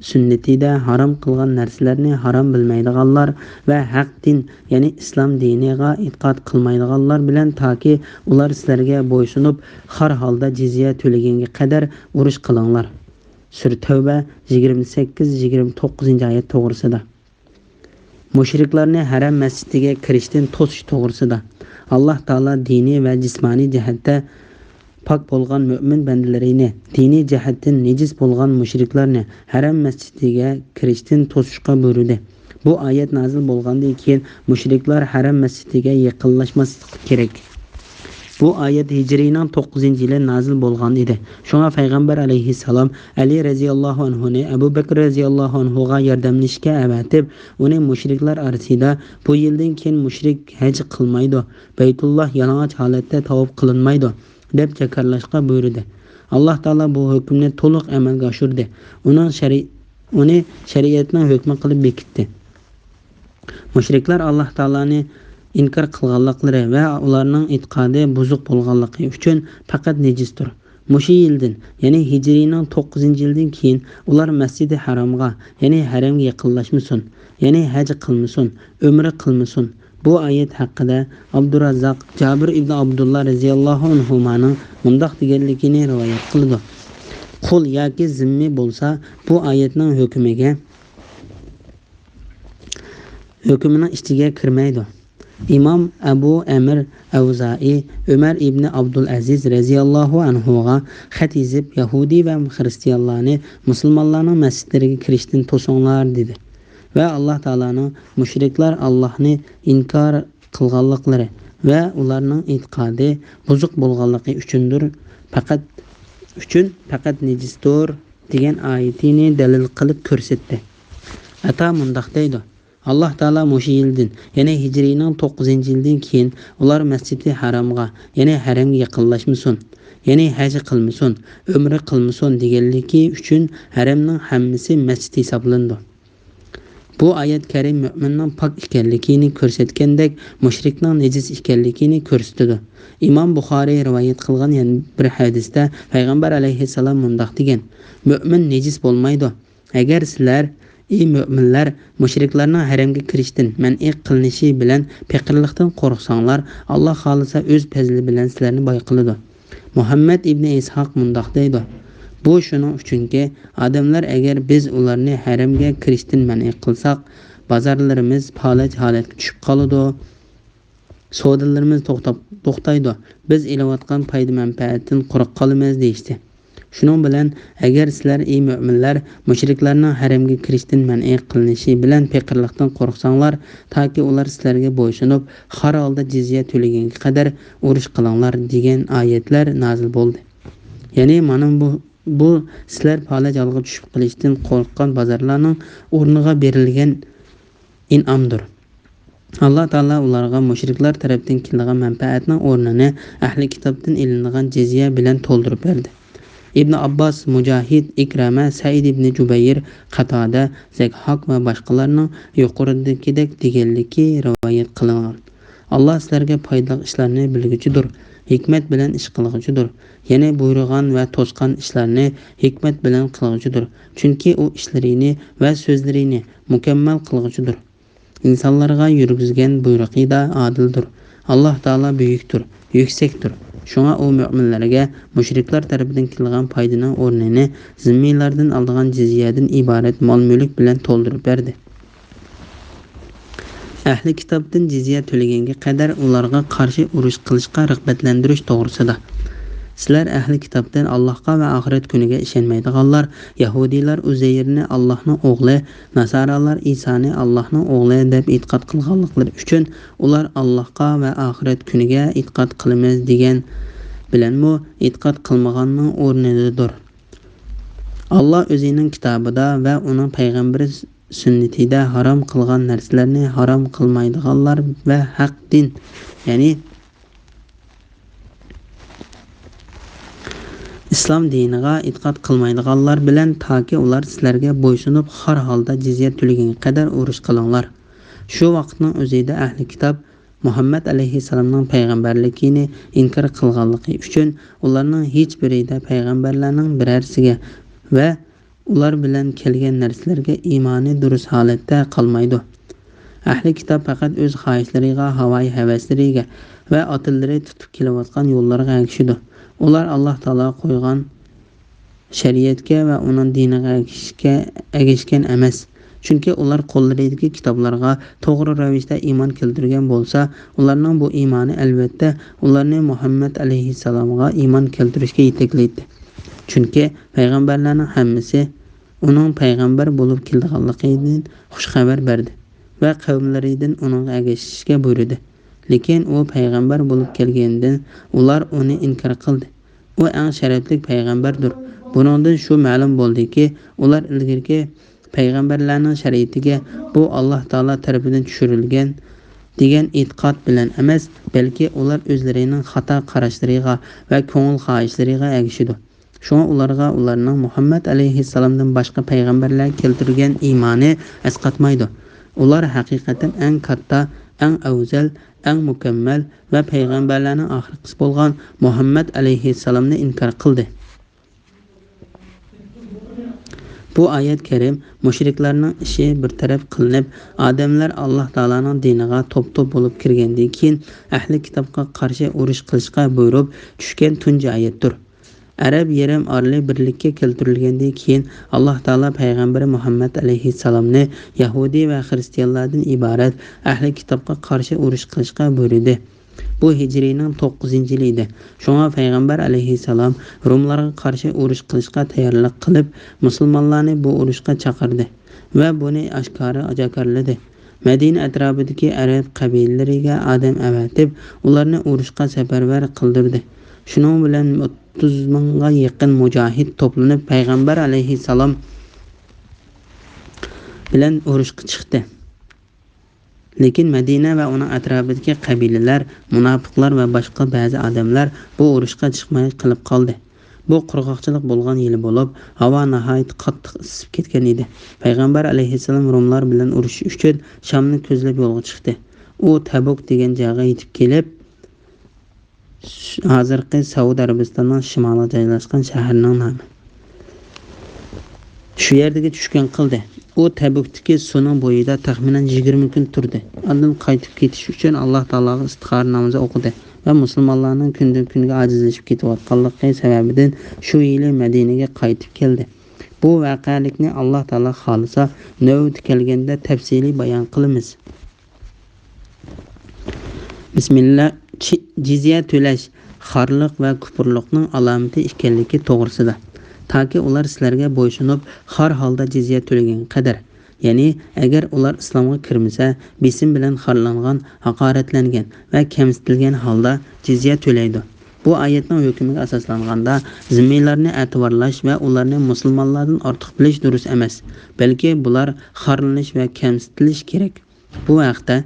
سۈننىتىدە ھارام قىلغان نەرسىلەرنى ھارام بىلمەيدىغانلار ۋە ھەق دىن، يەنى ئىسلام دىنىغا ئېتىقاد قىلمايدىغانلار بىلەن تاكى ئۇلار سىلەرگە بويسۇنۇپ، خار ھالدا جىزيە تۆلىگەنگە قەدەر ئۇرۇش قىلىڭلار. سۈرە تەۋبە، يىگىرمە سەككىز، يىگىرمە توققۇزىنچى ئايەت توغرىسىدا. مۇشرىكلارنى ھەرەم مەسچىتىگە كىرىشتىن توسۇش توغرىسىدا. ئاللاھ تائالا دىنىي ۋە جىسمانىي جەھەتتە پاك بولغان مۆمىن بەندىلىرىنى دىنىي جەھەتتىن نىجىس بولغان مۇشرىكلارنى ھەرەم مەسچىتىگە كىرىشتىن توسۇشقا بۇيرۇدى. بۇ ئايەت نازىل بولغاندىن كېيىن، مۇشرىكلار ھەرەم مەسچىتىگە يېقىنلاشماسلىقى كېرەك. بۇ ئايەت ھىجرىينىڭ توققۇزىنچى يىلى نازىل بولغان ئىدى. شۇڭا پەيغەمبەر ئەلەيھىسسالام ئەلى رەزىياللاھۇ ئەنھۇنى ئەبۇ بەكرى رەزىياللاھۇ ئەنھۇغا ياردەملىشىشكە ئەۋەتىپ، ئۇنى مۇشرىكلار ئارىسىدا، «بۇ يىلدىن كېيىن مۇشرىك ھەج قىلمايدۇ، بەيتۇللاھ يالىڭاچ ھالەتتە تاۋاپ قىلىنمايدۇ» دەپ جاكارلاشقا بۇيرۇدى. ئاللاھ تائالا بۇ ھۆكۈمنى تولۇق ئەمەلگە ئاشۇردى. ئۇنىڭ شەرى-، ئۇنى شەرىئەتنىڭ ھۆكمى قىلىپ بېكىتتى. مۇشرىكلار ئاللاھ تائالانى ئىنكار قىلغانلىقلىرى ۋە ئۇلارنىڭ ئېتىقادى بۇزۇق بولغانلىقى ئۈچۈن پەقەت نىجىستۇر. مۇشۇ يىلدىن، يەنى ھىجرىينىڭ توققۇزىنچى يىلىدىن كېيىن ئۇلار مەسجىدى ھارامغا، يەنى ھەرەمگە يېقىنلاشمىسۇن، يەنى ھەج قىلمىسۇن، ئۆمرە قىلمىسۇن. بۇ ئايەت ھەققىدە ئابدۇراززاق جابىر ئىبنى ئابدۇللا رەزىياللاھۇ ئەنھۇمانىڭ مۇنداق دېگەنلىكىنى رىۋايەت قىلىدۇ: قۇل ياكى زىممىي بولسا، بۇ ئايەتنىڭ ھۆكمىگە، ھۆكمىنىڭ ئىچىگە كىرمەيدۇ. ئىمام ئەبۇ ئەمىر ئەۋزائى ئۆمەر ئىبنى ئابدۇلئەزىز رەزىياللاھۇ ئەنھۇغا خەت يېزىپ، يەھۇدىي ۋە خىرىستىيانلارنى مۇسۇلمانلارنىڭ مەسچىتلىرىگە كىرىشتىن توسۇڭلار، دېدى. ۋە ئاللاھ تائالانىڭ مۇشرىكلار ئاللاھنى ئىنكار قىلغانلىقلىرى ۋە ئۇلارنىڭ ئېتىقادى بۇزۇق بولغانلىقى ئۈچۈندۇر، پەقەت، ئۈچۈن پەقەت نىجىستۇر، دېگەن ئايىتىنى دەلىل قىلىپ كۆرسەتتى. ئەتا مۇنداق دەيدۇ: ئاللاھ تائالا مۇشۇ يىلدىن، يەنى ھىجرىينىڭ توققۇزىنچى يىلىدىن كېيىن ئۇلار مەسجىدى ھارامغا، يەنى ھەرەمگە يېقىنلاشمىسۇن، يەنى ھەج قىلمىسۇن، ئۆمرە قىلمىسۇن دېگەنلىكى ئۈچۈن ھەرەمنىڭ ھەممىسى مەسچىت ھېسابلىنىدۇ. بۇ ئايەت كەرىم مۆمىننىڭ پاك ئىكەنلىكىنى كۆرسەتكەندەك، مۇشرىكنىڭ نىجىس ئىكەنلىكىنى كۆرسىتىدۇ. ئىمام بۇخارىي رىۋايەت قىلغان يەنە بىر ھەدىستە پەيغەمبەر ئەلەيھىسسالام مۇنداق دېگەن: مۆمىن نىجىس بولمايدۇ. ئەگەر سىلەر، ئى مۆمىنلەر، مۇشرىكلارنىڭ ھەرەمگە كىرىشتىن مەنئى قىلىنىشى بىلەن پېقىرلىقتىن قورقساڭلار، ئاللاھ خالىسا ئۆز پەزلى بىلەن سىلەرنى باي قىلىدۇ. مۇھەممەد ئىبنى ئىسھاق مۇنداق دەيدۇ: بۇ شۇنىڭ ئۈچۈنكى، ئادەملەر ئەگەر بىز ئۇلارنى ھەرەمگە كىرىشتىن مەنئى قىلساق، بازارلىرىمىز پالەچ ھالەتكە چۈشۈپ قالىدۇ، سودىلىرىمىز توختاپ، توختايدۇ، بىز ئېلىۋاتقان پايدا-مەنپەئەتتىن قۇرۇق قالىمىز، دېيىشتى. شۇنىڭ بىلەن، ئەگەر سىلەر، ئى مۆمىنلەر، مۇشرىكلارنىڭ ھەرەمگە كىرىشتىن مەنئى قىلىنىشى بىلەن پېقىرلىقتىن قورقساڭلار، تاكى ئۇلار سىلەرگە بويسۇنۇپ، خار ھالدا جىزيە تۆلىگەنگە قەدەر ئۇرۇش قىلىڭلار، دېگەن ئايەتلەر نازىل بولدى. يەنى مانا بۇ، بۇ سىلەر پالەچ ھالغا چۈشۈپ قېلىشتىن قورققان بازارلارنىڭ ئورنىغا بېرىلگەن ئىنئامدۇر. ئاللاھ تائالا ئۇلارغا مۇشرىكلار تەرەپتىن كېلىدىغان مەنپەئەتنىڭ ئورنىنى ئەھلى كىتابتىن ئېلىنىدىغان جىزيە بىلەن تولدۇرۇپ بەردى. ئىبن ئابباس، مۇجاھىد، ئىكرەمە، سەئىد ئىبنى جۇبەير، قاتادە، زەكھاك ۋە باشقىلارنىڭ يۇقىرىدىكىدەك دېگەنلىكى رىۋايەت قىلىنغان: ئاللاھ سىلەرگە پايدىلىق ئىشلارنى بىلگۈچىدۇر، ھېكمەت بىلەن ئىش قىلغۇچىدۇر. يەنى بۇيرۇغان ۋە توسقان ئىشلارنى ھېكمەت بىلەن قىلغۇچىدۇر. چۈنكى ئۇ ئىشلىرىنى ۋە سۆزلىرىنى مۇكەممەل قىلغۇچىدۇر. ئىنسانلارغا يۈرگۈزگەن بۇيرۇقى دا ئادىلدۇر. ئاللاھ تائالا بۈيۈكتۇر، يۈكسەكتۇر. شۇڭا ئۇ مۆمىنلەرگە مۇشرىكلار تەرىپىدىن كېلىدىغان پايدىنىڭ ئورنىنى زىممىيلاردىن ئالىدىغان جىزيەدىن ئىبارەت مال-مۈلۈك بىلەن تولدۇرۇپ بەردى. ئەھلى كىتابتىن جىزيە تۆلىگەنگە قەدەر ئۇلارغا قارشى ئۇرۇش قىلىشقا رىغبەتلەندۈرۈش توغرىسىدا. سىلەر ئەھلى كىتابتىن ئاللاھقا ۋە ئاخىرەت كۈنىگە ئىشەنمەيدىغانلار، يەھۇدىيلار ئۇزەيرنى ئاللاھنىڭ ئوغلى، ناسارالار ئىسانى ئاللاھنىڭ ئوغلى دەپ ئېتىقاد قىلغانلىقلىرى ئۈچۈن، ئۇلار ئاللاھقا ۋە ئاخىرەت كۈنىگە ئېتىقاد قىلىمىز دېگەن بىلەنمۇ ئېتىقاد قىلمىغاننىڭ ئورنىدىدۇر. ئاللاھ ئۆزىنىڭ كىتابىدا ۋە ئۇنىڭ پەيغەمبىرى سۈننىتىدە ھارام قىلغان نەرسىلەرنى ھارام قىلمايدىغانلار ۋە ھەق دىن، يەنى ئىسلام دىنىغا ئېتىقاد قىلمايدىغانلار بىلەن تاكى ئۇلار سىلەرگە بويسۇنۇپ خار ھالدا جىزيە تۆلىگەنگە قەدەر ئۇرۇش قىلىڭلار. شۇ ۋاقىتنىڭ ئۆزىدە ئەھلى كىتاب مۇھەممەد ئەلەيھىسسالامنىڭ پەيغەمبەرلىكىنى ئىنكار قىلغانلىقى ئۈچۈن، ئۇلارنىڭ ھېچ بىرى دە پەيغەمبەرلەرنىڭ بىرەرسىگە ۋە ئۇلار بىلەن كەلگەن نەرسىلەرگە ئىمانى دۇرۇس ھالەتتە قالمايدۇ. ئەھلى كىتاب پەقەت ئۆز خاھىشلىرىغا، ھاۋايى ھەۋەسلىرىگە ۋە ئاتىلىرى تۇتۇپ كېلىۋاتقان يوللارغا ئەگىشىدۇ. ئۇلار ئاللاھ تائالا قويغان شەرىئەتكە ۋە ئۇنىڭ دىنىغا ئەگىشىشكە، ئەگىشكەن ئەمەس. چۈنكى ئۇلار قوللىرىدىكى كىتابلارغا توغرا رەۋىشتە ئىمان كەلتۈرگەن بولسا، ئۇلارنىڭ بۇ ئىمانى ئەلۋەتتە ئۇلارنى مۇھەممەد ئەلەيھىسسالامغا ئىمان كەلتۈرۈشكە يېتەكلەيتتى. چۈنكى پەيغەمبەرلەرنىڭ ھەممىسى ئۇنىڭ پەيغەمبەر بولۇپ كېلىدىغانلىقىدىن خۇش خەۋەر بەردى ۋە قەۋملىرىدىن ئۇنىڭغا ئەگىشىشكە بۇيرۇدى. لېكىن ئۇ پەيغەمبەر بولۇپ كەلگەندىن ئۇلار ئۇنى ئىنكار قىلدى. ئۇ ئەڭ شەرەپلىك پەيغەمبەردۇر. بۇنىڭدىن شۇ مەلۇم بولدىكى، ئۇلار ئىلگىرىكى پەيغەمبەرلەرنىڭ شەرىئىتىگە بۇ ئاللاھ تائالا تەرىپىدىن چۈشۈرۈلگەن دېگەن ئېتىقاد بىلەن ئەمەس، بەلكى ئۇلار ئۆزلىرىنىڭ خاتا قاراشلىرىغا ۋە كۆڭۈل خاھىشلىرىغا ئەگىشىدۇ. شۇڭا ئۇلارغا ئۇلارنىڭ مۇھەممەد ئەلەيھىسسالامدىن باشقا پەيغەمبەرلەر كەلتۈرگەن ئىمانى ئەسقاتمايدۇ. ئۇلار ھەقىقەتەن ئەڭ كاتتا، ئەڭ ئەۋزەل، ئەڭ مۇكەممەل ۋە پەيغەمبەرلەرنىڭ ئاخىرقىسى بولغان مۇھەممەد ئەلەيھىسسالامنى ئىنكار قىلدى. بۇ ئايەت كەرىم مۇشرىكلارنىڭ ئىشى بىر تەرەپ قىلىنىپ، ئادەملەر ئاللاھ تائالانىڭ دىنىغا توپ-توپ بولۇپ كىرگەندىن كېيىن، ئەھلى كىتابقا قارشى ئۇرۇش قىلىشقا بۇيرۇپ چۈشكەن تۇنجى ئايەتتۇر. ئەرەب يېرىم ئارىلى بىرلىككە كەلتۈرۈلگەندىن كېيىن، ئاللاھ تائالا پەيغەمبىرى مۇھەممەد ئەلەيھىسسالامنى يەھۇدىي ۋە خىرىستىيانلاردىن ئىبارەت ئەھلى كىتابقا قارشى ئۇرۇش قىلىشقا بۇيرۇدى. بۇ ھىجرىينىڭ توققۇزىنچى يىلى ئىدى. شۇڭا پەيغەمبەر ئەلەيھىسسالام روملارغا قارشى ئۇرۇش قىلىشقا تەييارلىق قىلىپ، مۇسۇلمانلارنى بۇ ئۇرۇشقا چاقىردى ۋە بۇنى ئاشكارا جاكارلىدى. مەدىنە ئەتراپىدىكى ئەرەب قەبىلىلىرىگە ئادەم ئەۋەتىپ، ئۇلارنى ئۇرۇشقا سەپەرۋەر قىلدۇردى. شۇنىڭ بىلەن ئوتتۇز مىڭغا يېقىن مۇجاھىد توپلىنىپ، پەيغەمبەر ئەلەيھىسسالام بىلەن ئۇرۇشقا چىقتى. لېكىن مەدىنە ۋە ئۇنىڭ ئەتراپىدىكى قەبىلىلەر، مۇناپىقلار ۋە باشقا بەزى ئادەملەر بۇ ئۇرۇشقا چىقماي قېلىپ قالدى. بۇ قۇرغاقچىلىق بولغان يىلى بولۇپ، ھاۋا ناھايىتى قاتتىق ئىسسىپ كەتكەن ئىدى. پەيغەمبەر ئەلەيھىسسالام روملار بىلەن ئۇرۇشۇش ئۈچۈن شامنى كۆزلەپ يولغا چىقتى. ئۇ تەبۇك دېگەن جايغا يېتىپ كېلىپ، ھازىرقى سەئۇدى ئەرەبىستاننىڭ شىمالىغا جايلاشقان شەھەرنىڭ نامى. شۇ يەردىكى چۈشكۈن قىلدى. ئۇ تەبۈكتىكى سۇنىڭ بويىدا تەخمىنەن يىگىرمە كۈن تۇردى. ئاندىن قايتىپ كېتىش ئۈچۈن ئاللاھ تائالاغا ئىستىخارە نامىزى ئوقۇدى ۋە مۇسۇلمانلارنىڭ كۈندىن-كۈنگە ئاجىزلىشىپ كېتىۋاتقانلىقى سەۋەبىدىن شۇ يىلى مەدىنىگە قايتىپ كەلدى. بۇ ۋەقەلىكنى ئاللاھ تائالا خالىسا، نۆۋىتى كەلگەندە تەپسىلىي بايان قىلىمىز. بىسمىللا. چى-، جىزيە تۆلەش خارلىق ۋە كۇپۇرلۇقنىڭ ئالامىتى ئىكەنلىكى توغرىسىدا. تاكى ئۇلار سىلەرگە بويسۇنۇپ، خار ھالدا جىزيە تۆلىگەنگە قەدەر. يەنى، ئەگەر ئۇلار ئىسلامغا كىرمىسە، بېسىم بىلەن خارلانغان، ھاقارەتلەنگەن ۋە كەمسىتىلگەن ھالدا جىزيە تۆلەيدۇ. بۇ ئايەتنىڭ ھۆكمىگە ئاساسلانغاندا، زىممىيلارنى ئەتىۋارلاش ۋە ئۇلارنى مۇسۇلمانلاردىن ئارتۇق بىلىش دۇرۇس ئەمەس، بەلكى بۇلار خارلىنىش ۋە كەمسىتىلىش كېرەك. بۇ ھەقتە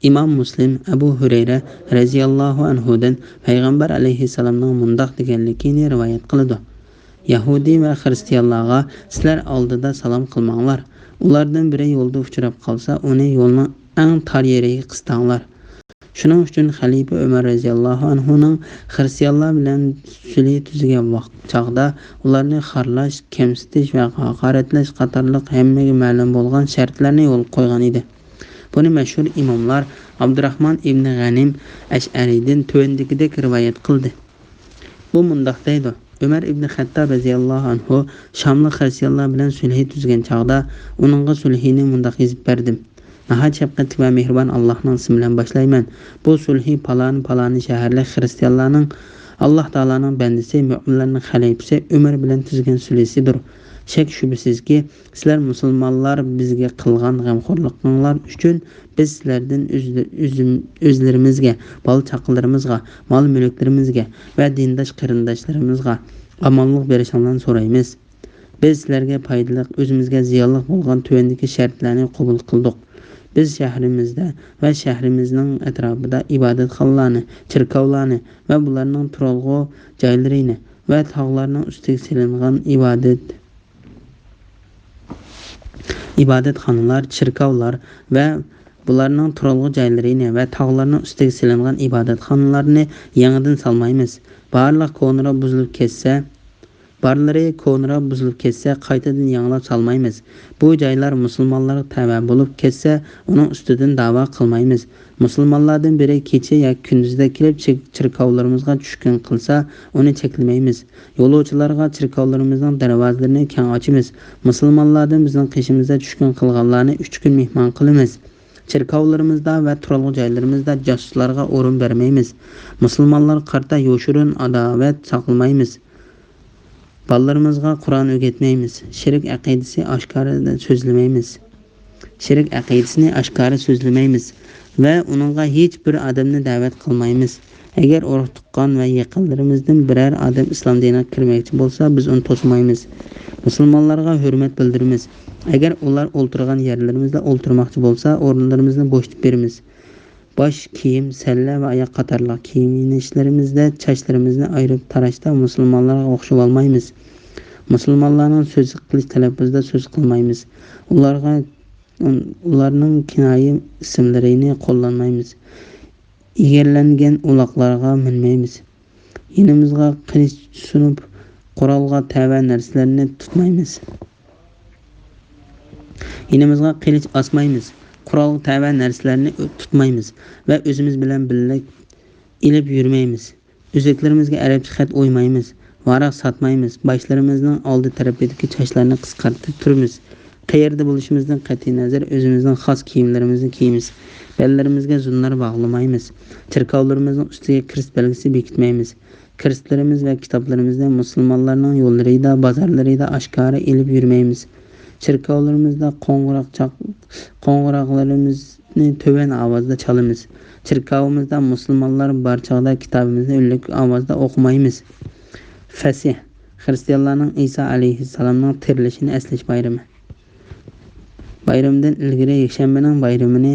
ئىمام مۇسلىم ئەبۇ ھۈرەيرە رەزىياللاھۇ ئەنھۇدىن پەيغەمبەر ئەلەيھىسسالامنىڭ مۇنداق دېگەنلىكىنى رىۋايەت قىلىدۇ: يەھۇدىي ۋە خىرىستىيانلارغا سىلەر ئالدىدا سالام قىلماڭلار. ئۇلاردىن بىرى يولدا ئۇچراپ قالسا، ئۇنى يولنىڭ ئەڭ تار يېرىگە قىستاڭلار. شۇنىڭ ئۈچۈن خەلىپە ئۆمەر رەزىياللاھۇ ئەنھۇنىڭ خىرىستىيانلار بىلەن سۈلھى تۈزگەن ۋاق-، چاغدا ئۇلارنى خارلاش، كەمسىتىش ۋە ھاقارەتلەش قاتارلىق ھەممىگە مەلۇم بولغان شەرتلەرنى يولغا قويغان ئىدى. بۇنى مەشھۇر ئىماملار ئابدۇراخمان ئىبنى غەنىم ئەشئەرىدىن تۆۋەندىكىدەك رىۋايەت قىلدى. ئۇ مۇنداق دەيدۇ: ئۆمەر ئىبنى خەتتاب رەزىياللاھۇ ئەنھۇ شاملىق خىرىستىيانلار بىلەن سۈلھى تۈزگەن چاغدا، ئۇنىڭغا سۈلھىنى مۇنداق يېزىپ بەردىم: ناھايىتى شەپقەتلىك ۋە مېھرىبان ئاللاھنىڭ ئىسمى بىلەن باشلايمەن. بۇ سۈلھى پالانى پالانى شەھەرلىك خىرىستىيانلارنىڭ ئاللاھ تائالانىڭ بەندىسى، مۆمىنلەرنىڭ خەلىپىسى ئۆمەر بىلەن تۈزگەن سۈلھىسىدۇر. شەك-شۈبھىسىزكى، سىلەر مۇسۇلمانلار بىزگە قىلغان غەمخورلۇقۇڭلار ئۈچۈن بىز سىلەردىن ئۆز-، ئۆزۈم-، ئۆزلىرىمىزگە، بالا-چاقىلىرىمىزغا، مال-مۈلۈكلىرىمىزگە ۋە دىنداش قېرىنداشلىرىمىزغا ئامانلىق بېرىشىڭلارنى سورايمىز. بىز سىلەرگە پايدىلىق، ئۆزىمىزگە زىيانلىق بولغان تۆۋەندىكى شەرتلەرنى قوبۇل قىلدۇق. بىز شەھىرىمىزدە ۋە شەھىرىمىزنىڭ ئەتراپىدا ئىبادەتخانىلارنى، چېركاۋلارنى ۋە بۇلارنىڭ تۇرالغۇ جايلىرىنى ۋە تاغلارنىڭ ئۈستىگە سېلىنغان ئىبادەت، ئىبادەتخانىلار، چېركاۋلار ۋە بۇلارنىڭ تۇرالغۇ جايلىرىنى ۋە تاغلارنىڭ ئۈستىگە سېلىنغان ئىبادەتخانىلارنى يېڭىدىن سالمايمىز. بارلىق كونىراپ بۇزۇلۇپ كەتسە، بارلىرى كونىراپ بۇزۇلۇپ كەتسە، قايتىدىن يېڭىلاپ سالمايمىز. بۇ جايلار مۇسۇلمانلارغا تەۋە بولۇپ كەتسە، ئۇنىڭ ئۈستىدىن دەۋا قىلمايمىز. مۇسۇلمانلاردىن بىرى كېچە ياكى كۈندۈزدە كېلىپ چېك-، چېركاۋلىرىمىزغا چۈشكۈن قىلسا، ئۇنى چەكلىمەيمىز. يولۇچىلارغا چېركاۋلىرىمىزنىڭ دەرۋازىلىرىنى كەڭ ئاچىمىز. مۇسۇلمانلاردىن بىزنىڭ قېشىمىزدا چۈشكۈن قىلغانلارنى ئۈچ كۈن مېھمان قىلىمىز. چېركاۋلىرىمىزدا ۋە تۇرالغۇ جايلىرىمىزدا جاسۇسلارغا ئورۇن بەرمەيمىز. مۇسۇلمانلارغا قارىتا يوشۇرۇن ئاداۋەت ساقلىمايمىز. بالىلىرىمىزغا قۇرئان ئۆگەتمەيمىز. شېرىك ئەقىدىسى ئاشكارا سۆزلىمەيمىز. شېرىك ئەقىدىسىنى ئاشكارا سۆزلىمەيمىز ۋە ئۇنىڭغا ھېچ بىر ئادەمنى دەۋەت قىلمايمىز. ئەگەر ئۇرۇق-تۇغقان ۋە يېقىنلىرىمىزدىن بىرەر ئادەم ئىسلام دىنىغا كىرمەكچى بولسا، بىز ئۇنى توسمايمىز. مۇسۇلمانلارغا ھۆرمەت بىلدۈرىمىز. ئەگەر ئۇلار ئولتۇرغان يەرلىرىمىزدە ئولتۇرماقچى بولسا، ئورۇنلىرىمىزنى بوشىتىپ بېرىمىز. باش كىيىم، سەللە ۋە ئاياغ قاتارلىق كىيىنىشلىرىمىزدە چاچلىرىمىزنى ئايرىپ تاراشتا مۇسۇلمانلارغا ئوخشىۋالمايمىز. مۇسۇلمانلارنىڭ سۆز قىلىش تەلەپپۇزىدا سۆز قىلمايمىز. ئۇلارغا، ئۇلارنىڭ كىنايە ئىسىملىرىنى قوللانمايمىز. ئېگەرلەنگەن ئۇلاغلارغا مىنمەيمىز. يېنىمىزغا قىلىچ سۇنۇپ، قورالغا تەۋە نەرسىلەرنى تۇتمايمىز. يېنىمىزغا قىلىچ ئاسمايمىز، قورالغا تەۋە نەرسىلەرنى تۇتمايمىز ۋە ئۆزىمىز بىلەن بىللە ئېلىپ يۈرمەيمىز. ئۆزەكلىرىمىزگە ئەرەبچە خەت ئويمايمىز، ۋاراق ساتمايمىز، باشلىرىمىزنىڭ ئالدى تەرىپىدىكى چاچلارنى قىسقارتىپ تۇرىمىز. قەيەردە بولۇشىمىزدىن قەتئىينەزەر، ئۆزىمىزنىڭ خاس كىيىملىرىمىزنى كىيىمىز. بەللىرىمىزگە زۇننار باغلىمايمىز. چېركاۋلىرىمىزنىڭ ئۈستىگە كىرىست بەلگىسى بېكىتمەيمىز. كىرىستلىرىمىز ۋە كىتابلىرىمىزنى مۇسۇلمانلارنىڭ يوللىرىدا، بازارلىرىدا ئاشكارا ئېلىپ يۈرمەيمىز. چېركاۋلىرىمىزدا قوڭغۇراق چاق-، قوڭغۇراقلىرىمىزنى تۆۋەن ئاۋازدا چالىمىز. چېركاۋىمىزدا مۇسۇلمانلار بار چاغدا كىتابىمىزنى ئۈنلۈك ئاۋازدا ئوقۇمايمىز. فەسىھ، خىرىستىيانلارنىڭ ئىسا ئەلەيھىسسالامنىڭ تىرىلىشىنى ئەسلەش بايرىمى. بايرىمىدىن ئىلگىرى يەكشەنبىنىڭ بايرىمىنى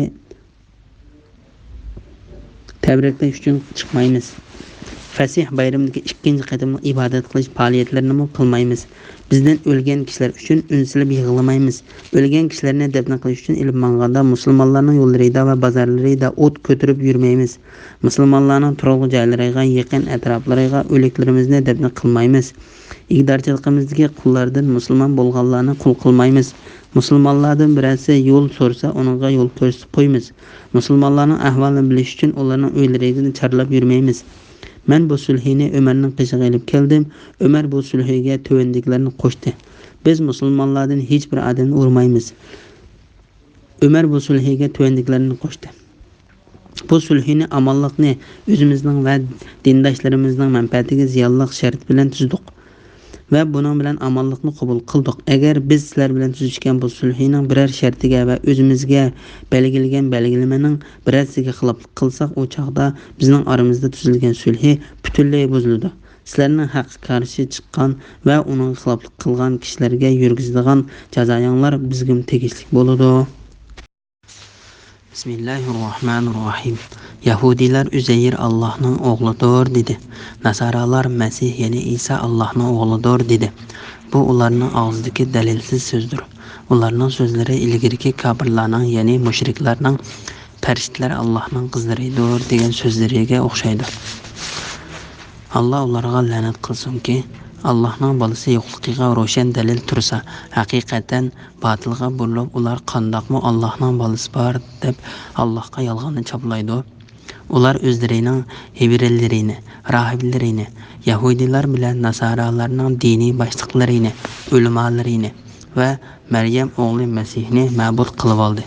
تەبرىكلەش ئۈچۈن چىقمايمىز. فەسىھ بايرىمىدىكى ئىككىنچى قېتىملىق ئىبادەت قىلىش پائالىيەتلىرىنىمۇ قىلمايمىز. بىزدىن ئۆلگەن كىشىلەر ئۈچۈن ئۈن سېلىپ يىغلىمايمىز. ئۆلگەن كىشىلەرنى دەپنە قىلىش ئۈچۈن ئېلىپ ماڭغاندا مۇسۇلمانلارنىڭ يوللىرىدا ۋە بازارلىرىدا ئوت كۆتۈرۈپ يۈرمەيمىز. مۇسۇلمانلارنىڭ تۇرالغۇ جايلىرىغا يېقىن ئەتراپلىرىغا ئۆلۈكلىرىمىزنى دەپنە قىلمايمىز. ئىگىدارچىلىقىمىزدىكى قۇللاردىن مۇسۇلمان بولغانلارنى قۇل قىلمايمىز. مۇسۇلمانلاردىن بىرەرسى يول سورىسا، ئۇنىڭغا يول كۆرسىتىپ قويىمىز. مۇسۇلمانلارنىڭ ئەھۋالىنى بىلىش ئۈچۈن ئۇلارنىڭ ئۆيلىرىدىن چارلاپ يۈرمەيمىز. مەن بۇ سۈلھىنى ئۆمەرنىڭ قېشىغا ئېلىپ كەلدىم. ئۆمەر بۇ سۈلھىگە تۆۋەندىكىلەرنى قوشتى. بىز مۇسۇلمانلاردىن ھېچ بىر ئادەمنى ئۇرمايمىز. ئۆمەر بۇ سۈلھىگە تۆۋەندىكىلەرنى قوشتى. بۇ سۈلھىنى ئامانلىقنى ئۆزىمىزنىڭ ۋە دىنداشلىرىمىزنىڭ مەنپەئەتىگە زىيانلىق شەرت بىلەن تۈزدۇق ۋە بۇنىڭ بىلەن ئامانلىقنى قوبۇل قىلدۇق. ئەگەر بىز سىلەر بىلەن تۈزۈشكەن بۇ سۈلھىنىڭ بىرەر شەرتىگە ۋە ئۆزىمىزگە بەلگىلىگەن بەلگىلىمىنىڭ بىرەرسىگە خىلاپلىق قىلساق، ئۇ چاغدا بىزنىڭ ئارىمىزدا تۈزۈلگەن سۈلھى پۈتۈنلەي بۇزۇلىدۇ. سىلەرنىڭ ھەققە قارشى چىققان ۋە ئۇنىڭغا خىلاپلىق قىلغان كىشىلەرگە يۈرگۈزىدىغان جازايىڭلار بىزگىمۇ تېگىشلىك بولىدۇ. بىسمىللاھىررەھمانىررەھىم. يەھۇدىيلار ئۈزەير ئاللاھنىڭ ئوغلىدۇر دېدى. ناسارالار مەسىھ، يەنى ئىسا ئاللاھنىڭ ئوغلىدۇر دېدى. بۇ ئۇلارنىڭ ئاغزىدىكى دەلىلسىز سۆزدۇر. ئۇلارنىڭ سۆزلىرى ئىلگىرىكى كاپىرلارنىڭ، يەنى مۇشرىكلارنىڭ پەرىشتىلەر ئاللاھنىڭ قىزلىرىدۇر دېگەن سۆزلىرىگە ئوخشايدۇ. ئاللا ئۇلارغا لەنەت قىلسۇنكى، ئاللاھنىڭ بالىسى يوقلۇقىغا روشەن دەلىل تۇرسا، ھەقىقەتەن باتىلغا بۇرۇلۇپ، ئۇلار قانداقمۇ ئاللاھنىڭ بالىسى بار دەپ ئاللاھقا يالغاننى چاپلايدۇ؟ ئۇلار ئۆزلىرىنىڭ ھېۋرىلىرىنى، راھىبلىرىنى، يەھۇدىيلار بىلەن ناسارالارنىڭ دىنىي باشلىقلىرىنى، ئۆلىمالىرىنى ۋە مەريەم ئوغلى مەسىھنى مەبۇد قىلىۋالدى.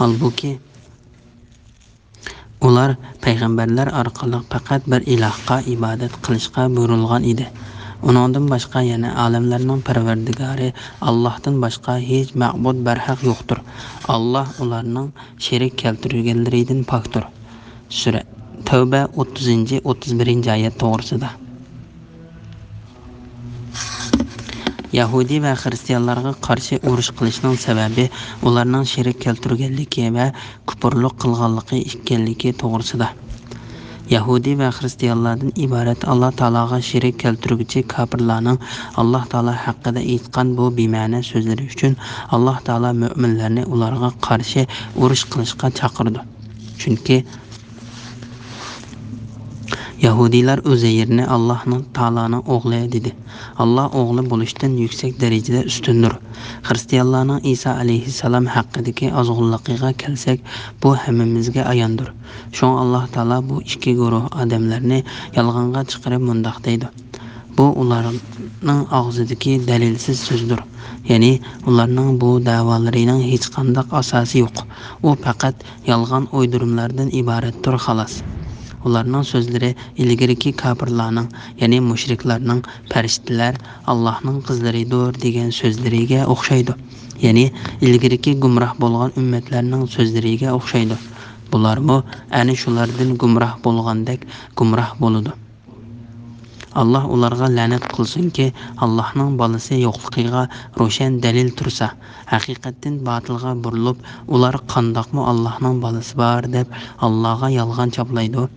ھالبۇكى، ئۇلار پەيغەمبەرلەر ئارقىلىق پەقەت بىر ئىلاھقا ئىبادەت قىلىشقا بۇيرۇلغان ئىدى. ئۇنىڭدىن باشقا يەنە ئالەملەرنىڭ پەرۋەردىگارى ئاللاھتىن باشقا ھېچ مەبۇد بەرھەق يوقتۇر. ئاللاھ ئۇلارنىڭ شېرىك كەلتۈرگەنلىرىدىن پاكتۇر. سۈرە تەۋبە، ئوتتۇزىنچى، ئوتتۇز بىرىنچى ئايەت توغرىسىدا. يەھۇدىي ۋە خىرىستىيانلارغا قارشى ئۇرۇش قىلىشنىڭ سەۋەبى ئۇلارنىڭ شېرىك كەلتۈرگەنلىكى ۋە كۇپۇرلۇق قىلغانلىقى ئىكەنلىكى توغرىسىدا. يەھۇدىي ۋە خىرىستىيانلاردىن ئىبارەت ئاللا تائالاغا شېرىك كەلتۈرگۈچى كاپىرلارنىڭ ئاللا تائالا ھەققىدە ئېيتقان بۇ بىمەنە سۆزلىرى ئۈچۈن ئاللا تائالا مۆمىنلەرنى ئۇلارغا قارشى ئۇرۇش قىلىشقا چاقىرىدۇ. چۈنكى يەھۇدىيلار ئۇزەيرنى ئاللاھنىڭ تائالانىڭ ئوغلى دېدى. ئاللا ئوغلى بولۇشتىن يۈكسەك دەرىجىدە ئۈستۈندۇر. خىرىستىيانلارنىڭ ئىسا ئەلەيھىسسالام ھەققىدىكى ئازغۇنلۇقىغا كەلسەك، بۇ ھەممىمىزگە ئاياندۇر. شۇڭا ئاللا تائالا بۇ ئىككى گۇرۇھ ئادەملەرنى يالغانغا چىقىرىپ مۇنداق دەيدۇ: بۇ ئۇلارنىڭ ئاغزىدىكى دەلىلسىز سۆزدۇر. يەنى ئۇلارنىڭ بۇ دەۋالىرىنىڭ ھېچقانداق ئاساسى يوق. ئۇ پەقەت يالغان ئويدۇرمىلاردىن ئىبارەتتۇر، خالاس. ئۇلارنىڭ سۆزلىرى ئىلگىرىكى كاپىرلارنىڭ، يەنى مۇشرىكلارنىڭ پەرىشتىلەر ئاللاھنىڭ قىزلىرىدۇر دېگەن سۆزلىرىگە ئوخشايدۇ. يەنى ئىلگىرىكى گۇمراھ بولغان ئۈممەتلەرنىڭ سۆزلىرىگە ئوخشايدۇ. بۇلارمۇ ئەنە شۇلاردىن گۇمراھ بولغاندەك گۇمراھ بولىدۇ. ئاللاھ ئۇلارغا لەنەت قىلسۇنكى، ئاللاھنىڭ بالىسى يوقلۇقىغا روشەن دەلىل تۇرسا، ھەقىقەتتىن باتىلغا بۇرۇلۇپ، ئۇلار قانداقمۇ ئاللاھنىڭ بالىسى بار دەپ ئاللاغا يالغان چاپلايدۇ؟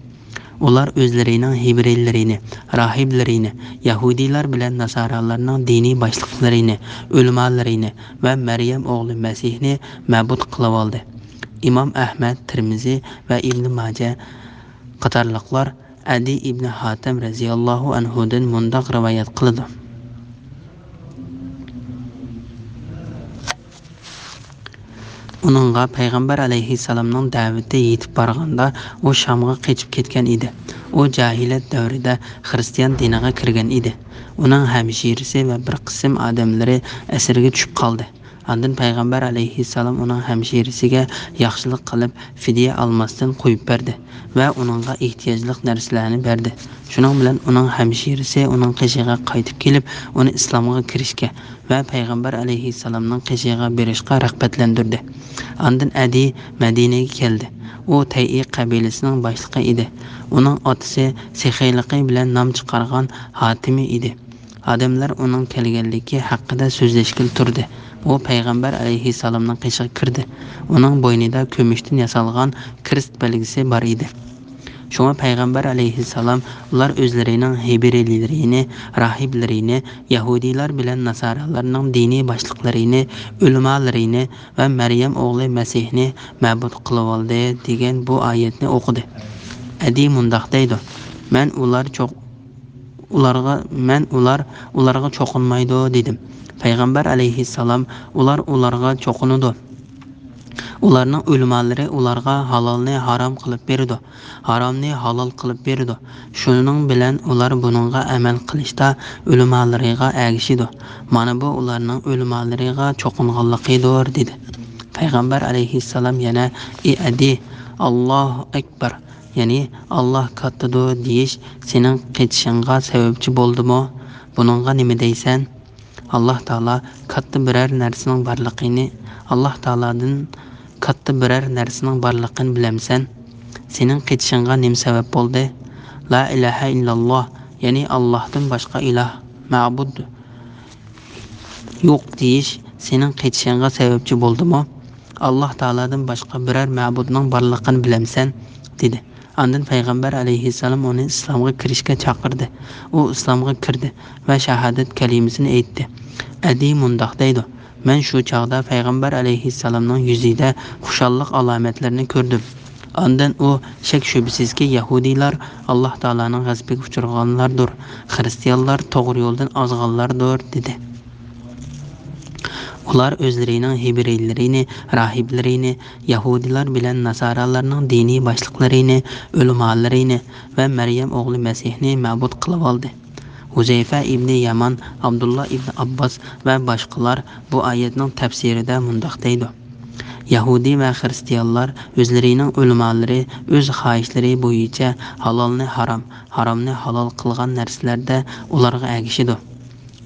ئۇلار ئۆزلىرىنىڭ ھېبرىيلىرىنى، راھىبلىرىنى، يەھۇدىيلار بىلەن ناسارالارنىڭ دىنىي باشلىقلىرىنى، ئۆلىمالىرىنى ۋە مەريەم ئوغلى مەسىھنى مەبۇد قىلىۋالدى. ئىمام ئەھمەد، تىرمىزى ۋە ئىبنى ماجە قاتارلىقلار ئەدى ئىبنى ھاتەم رەزىياللاھۇ ئەنھۇدىن مۇنداق رىۋايەت قىلىدۇ. ئۇنىڭغا پەيغەمبەر ئەلەيھىسسالامنىڭ دەۋىتى يېتىپ بارغاندا، ئۇ شامغا قېچىپ كەتكەن ئىدى. ئۇ جاھىلىيەت دەۋرىدە خىرىستىيان دىنىغا كىرگەن ئىدى. ئۇنىڭ ھەمشىرىسى ۋە بىر قىسىم ئادەملىرى ئەسىرگە چۈشۈپ قالدى. ئاندىن پەيغەمبەر ئەلەيھىسسالام ئۇنىڭ ھەمشىرىسىگە ياخشىلىق قىلىپ، فىدىيە ئالماستىن قويۇپ بەردى ۋە ئۇنىڭغا ئېھتىياجلىق نەرسىلەرنى بەردى. شۇنىڭ بىلەن ئۇنىڭ ھەمشىرىسى ئۇنىڭ قېشىغا قايتىپ كېلىپ، ئۇنى ئىسلامغا كىرىشكە ۋە پەيغەمبەر ئەلەيھىسسالامنىڭ قېشىغا بېرىشقا رىغبەتلەندۈردى. ئاندىن ئەدى مەدىنىگە كەلدى. ئۇ تەيئى قەبىلىسىنىڭ باشلىقى ئىدى. ئۇنىڭ ئاتىسى سېخىيلىقى بىلەن نام چىقارغان ھاتىمى ئىدى. ئادەملەر ئۇنىڭ كەلگەنلىكى ھەققىدە سۆزلەشكىلى تۇردى. ئۇ پەيغەمبەر ئەلەيھىسسالامنىڭ قېشىغا كىردى. ئۇنىڭ بوينىدا كۈمۈشتىن ياسالغان كرېست بەلگىسى بار ئىدى. شۇڭا پەيغەمبەر ئەلەيھىسسالام ئۇلار ئۆزلىرىنىڭ ھېبرىيلىرىنى، راھىبلىرىنى، يەھۇدىيلار بىلەن ناسارالارنىڭ دىنىي باشلىقلىرىنى، ئۆلىمالىرىنى ۋە مەريەم ئوغلى مەسىھنى مەبۇد قىلىۋالدى دېگەن بۇ ئايەتنى ئوقۇدى. ئەدى مۇنداق دەيدۇ: مەن ئۇلار چوق-، ئۇلارغا، مەن ئۇلار، ئۇلارغا چوقۇنمايدۇ دېدىم. پەيغەمبەر ئەلەيھىسسالام: ئۇلار ئۇلارغا چوقۇنىدۇ. ئۇلارنىڭ ئۆلىمالىرى ئۇلارغا ھالالنى ھارام قىلىپ بېرىدۇ، ھارامنى ھالال قىلىپ بېرىدۇ. شۇنىڭ بىلەن ئۇلار بۇنىڭغا ئەمەل قىلىشتا ئۆلىمالىرىغا ئەگىشىدۇ. مانا بۇ ئۇلارنىڭ ئۆلىمالىرىغا چوقۇنغانلىقىدۇر، دېدى. پەيغەمبەر ئەلەيھىسسالام يەنە: ئى ئەدى، ئاللاھۇ ئەكبەر، يەنى ئاللاھ كاتتىدۇر دېيىش سېنىڭ قېچىشىڭغا سەۋەبچى بولدىمۇ؟ بۇنىڭغا نېمە دەيسەن؟ ئاللاھ تائالا كاتتا بىرەر نەرسىنىڭ بارلىقىنى، ئاللاھ تائالادىن كاتتا بىرەر نەرسىنىڭ بارلىقىنى بىلەمسەن؟ سېنىڭ قېچىشىڭغا نېمە سەۋەب بولدى؟ لا ئىلاھە ئىللاللاھ، يەنى ئاللاھتىن باشقا ئىلاھ، مەبۇد يوق دېيىش سېنىڭ قېچىشىڭغا سەۋەبچى بولدىمۇ؟ ئاللاھ تائالادىن باشقا بىرەر مەبۇدنىڭ بارلىقىنى بىلەمسەن؟ دېدى. ئاندىن پەيغەمبەر ئەلەيھىسسالام ئۇنى ئىسلامغا كىرىشكە چاقىردى. ئۇ ئىسلامغا كىردى ۋە شاھادەت كەلىمىسىنى ئېيتتى. ئەدى مۇنداق دەيدۇ: مەن شۇ چاغدا پەيغەمبەر ئەلەيھىسسالامنىڭ يۈزىدە خۇشاللىق ئالامەتلىرىنى كۆردۈم. ئاندىن ئۇ شەك-شۈبھىسىزكى، يەھۇدىيلار ئاللاھ تائالانىڭ غەزىپىگە ئۇچرىغانلاردۇر، خىرىستىيانلار توغرا يولدىن ئازغانلاردۇر، دېدى. ئۇلار ئۆزلىرىنىڭ ھېبرىيلىرىنى، راھىبلىرىنى، يەھۇدىيلار بىلەن ناسارالارنىڭ دىنىي باشلىقلىرىنى، ئۆلىمالىرىنى ۋە مەريەم ئوغلى مەسىھنى مەبۇد قىلىۋالدى. ھۇزەيفە ئىبنى يامان، ئابدۇللا ئىبنى ئابباس ۋە باشقىلار بۇ ئايەتنىڭ تەپسىرىدە مۇنداق دەيدۇ: يەھۇدىي ۋە خىرىستىيانلار ئۆزلىرىنىڭ ئۆلىمالىرى ئۆز خاھىشلىرى بويىچە ھالالنى ھارام، ھارامنى ھالال قىلغان نەرسىلەردە ئۇلارغا ئەگىشىدۇ.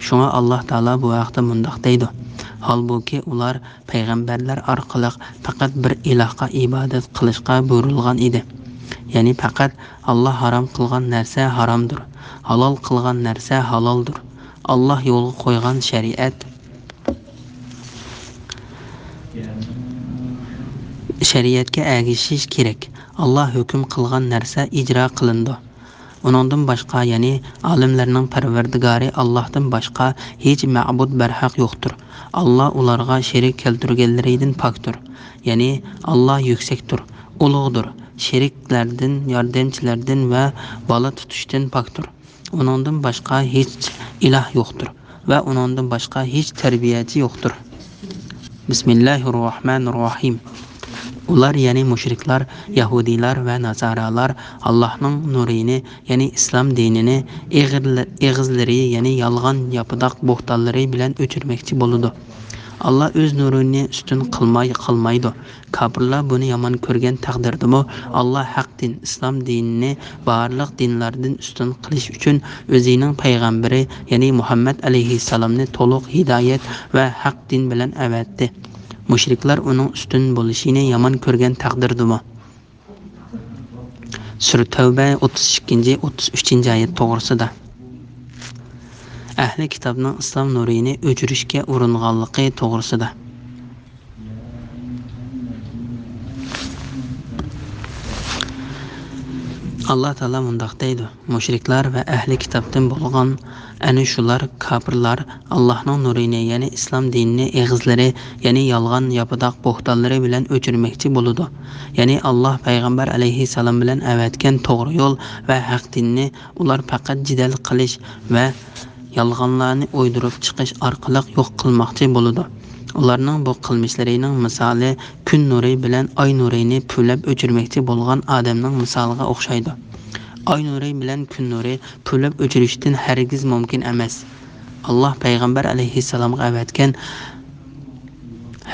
شۇڭا ئاللاھ تائالا بۇ ھەقتە مۇنداق دەيدۇ: ھالبۇكى، ئۇلار پەيغەمبەرلەر ئارقىلىق پەقەت بىر ئىلاھقا ئىبادەت قىلىشقا بۇيرۇلغان ئىدى. يەنى پەقەت ئاللاھ ھارام قىلغان نەرسە ھارامدۇر، ھالال قىلغان نەرسە ھالالدۇر. ئاللاھ يولغا قويغان شەرىئەت، شەرىئەتكە ئەگىشىش كېرەك. ئاللاھ ھۆكۈم قىلغان نەرسە ئىجرا قىلىنىدۇ. ئۇنىڭدىن باشقا، يەنى ئالەملەرنىڭ پەرۋەردىگارى ئاللاھتىن باشقا ھېچ مەبۇد بەرھەق يوقتۇر. ئاللاھ ئۇلارغا شېرىك كەلتۈرگەنلىرىدىن پاكتۇر. يەنى ئاللاھ يۈكسەكتۇر، ئۇلۇغدۇر، شېرىكلەردىن، ياردەمچىلەردىن ۋە بالا تۇتۇشتىن پاكتۇر. ئۇنىڭدىن باشقا ھېچ ئىلاھ يوقتۇر ۋە ئۇنىڭدىن باشقا ھېچ تەربىيەچى يوقتۇر. بىسمىللاھىررەھمانىررەھىم. ئۇلار، يەنى مۇشرىكلار، يەھۇدىيلار ۋە ناسارالار ئاللاھنىڭ نۇرىنى، يەنى ئىسلام دىنىنى ئېغىرلە-، ئېغىزلىرى، يەنى يالغان ياپىداق بوھتانلىرى بىلەن ئۆچۈرمەكچى بولىدۇ. ئاللاھ ئۆز نۇرىنى ئۈستۈن قىلماي قالمايدۇ. كاپىرلار بۇنى يامان كۆرگەن تەقدىردىمۇ، ئاللاھ ھەق دىن، ئىسلام دىنىنى بارلىق دىنلاردىن ئۈستۈن قىلىش ئۈچۈن ئۆزىنىڭ پەيغەمبىرى، يەنى مۇھەممەد ئەلەيھىسسالامنى تولۇق ھىدايەت ۋە ھەق دىن بىلەن ئەۋەتتى. مۇشرىكلار ئۇنىڭ ئۈستۈن بولۇشىنى يامان كۆرگەن تەقدىردىمۇ. سۈرە تەۋبە، ئوتتۇز ئىككىنچى، ئوتتۇز ئۈچىنچى ئايەت توغرىسىدا. ئەھلى كىتابنىڭ ئىسلام نۇرىنى ئۆچۈرۈشكە ئۇرۇنغانلىقى توغرىسىدا. ئاللاھ تائالا مۇنداق دەيدۇ: مۇشرىكلار ۋە ئەھلى كىتابتىن بولغان ئەنە شۇلار، كاپىرلار، ئاللاھنىڭ نۇرىنى، يەنى ئىسلام دىنىنى ئېغىزلىرى، يەنى يالغان ياپىداق بوھتانلىرى بىلەن ئۆچۈرمەكچى بولىدۇ. يەنى ئاللاھ پەيغەمبەر ئەلەيھىسسالام بىلەن ئەۋەتكەن توغرا يول ۋە ھەق دىننى ئۇلار پەقەت جېدەل قىلىش ۋە يالغانلارنى ئويدۇرۇپ چىقىش ئارقىلىق يوق قىلماقچى بولىدۇ. ئۇلارنىڭ بۇ قىلمىشلىرىنىڭ مىسالى كۈن نۇرى بىلەن ئاي نۇرىنى پۈۋلەپ ئۆچۈرمەكچى بولغان ئادەمنىڭ مىسالىغا ئوخشايدۇ. ئاي نۇرى بىلەن كۈن نۇرى پۈۋلەپ ئۆچۈرۈشتىن ھەرگىز مۇمكىن ئەمەس. ئاللاھ پەيغەمبەر ئەلەيھىسسالامغا ئەۋەتكەن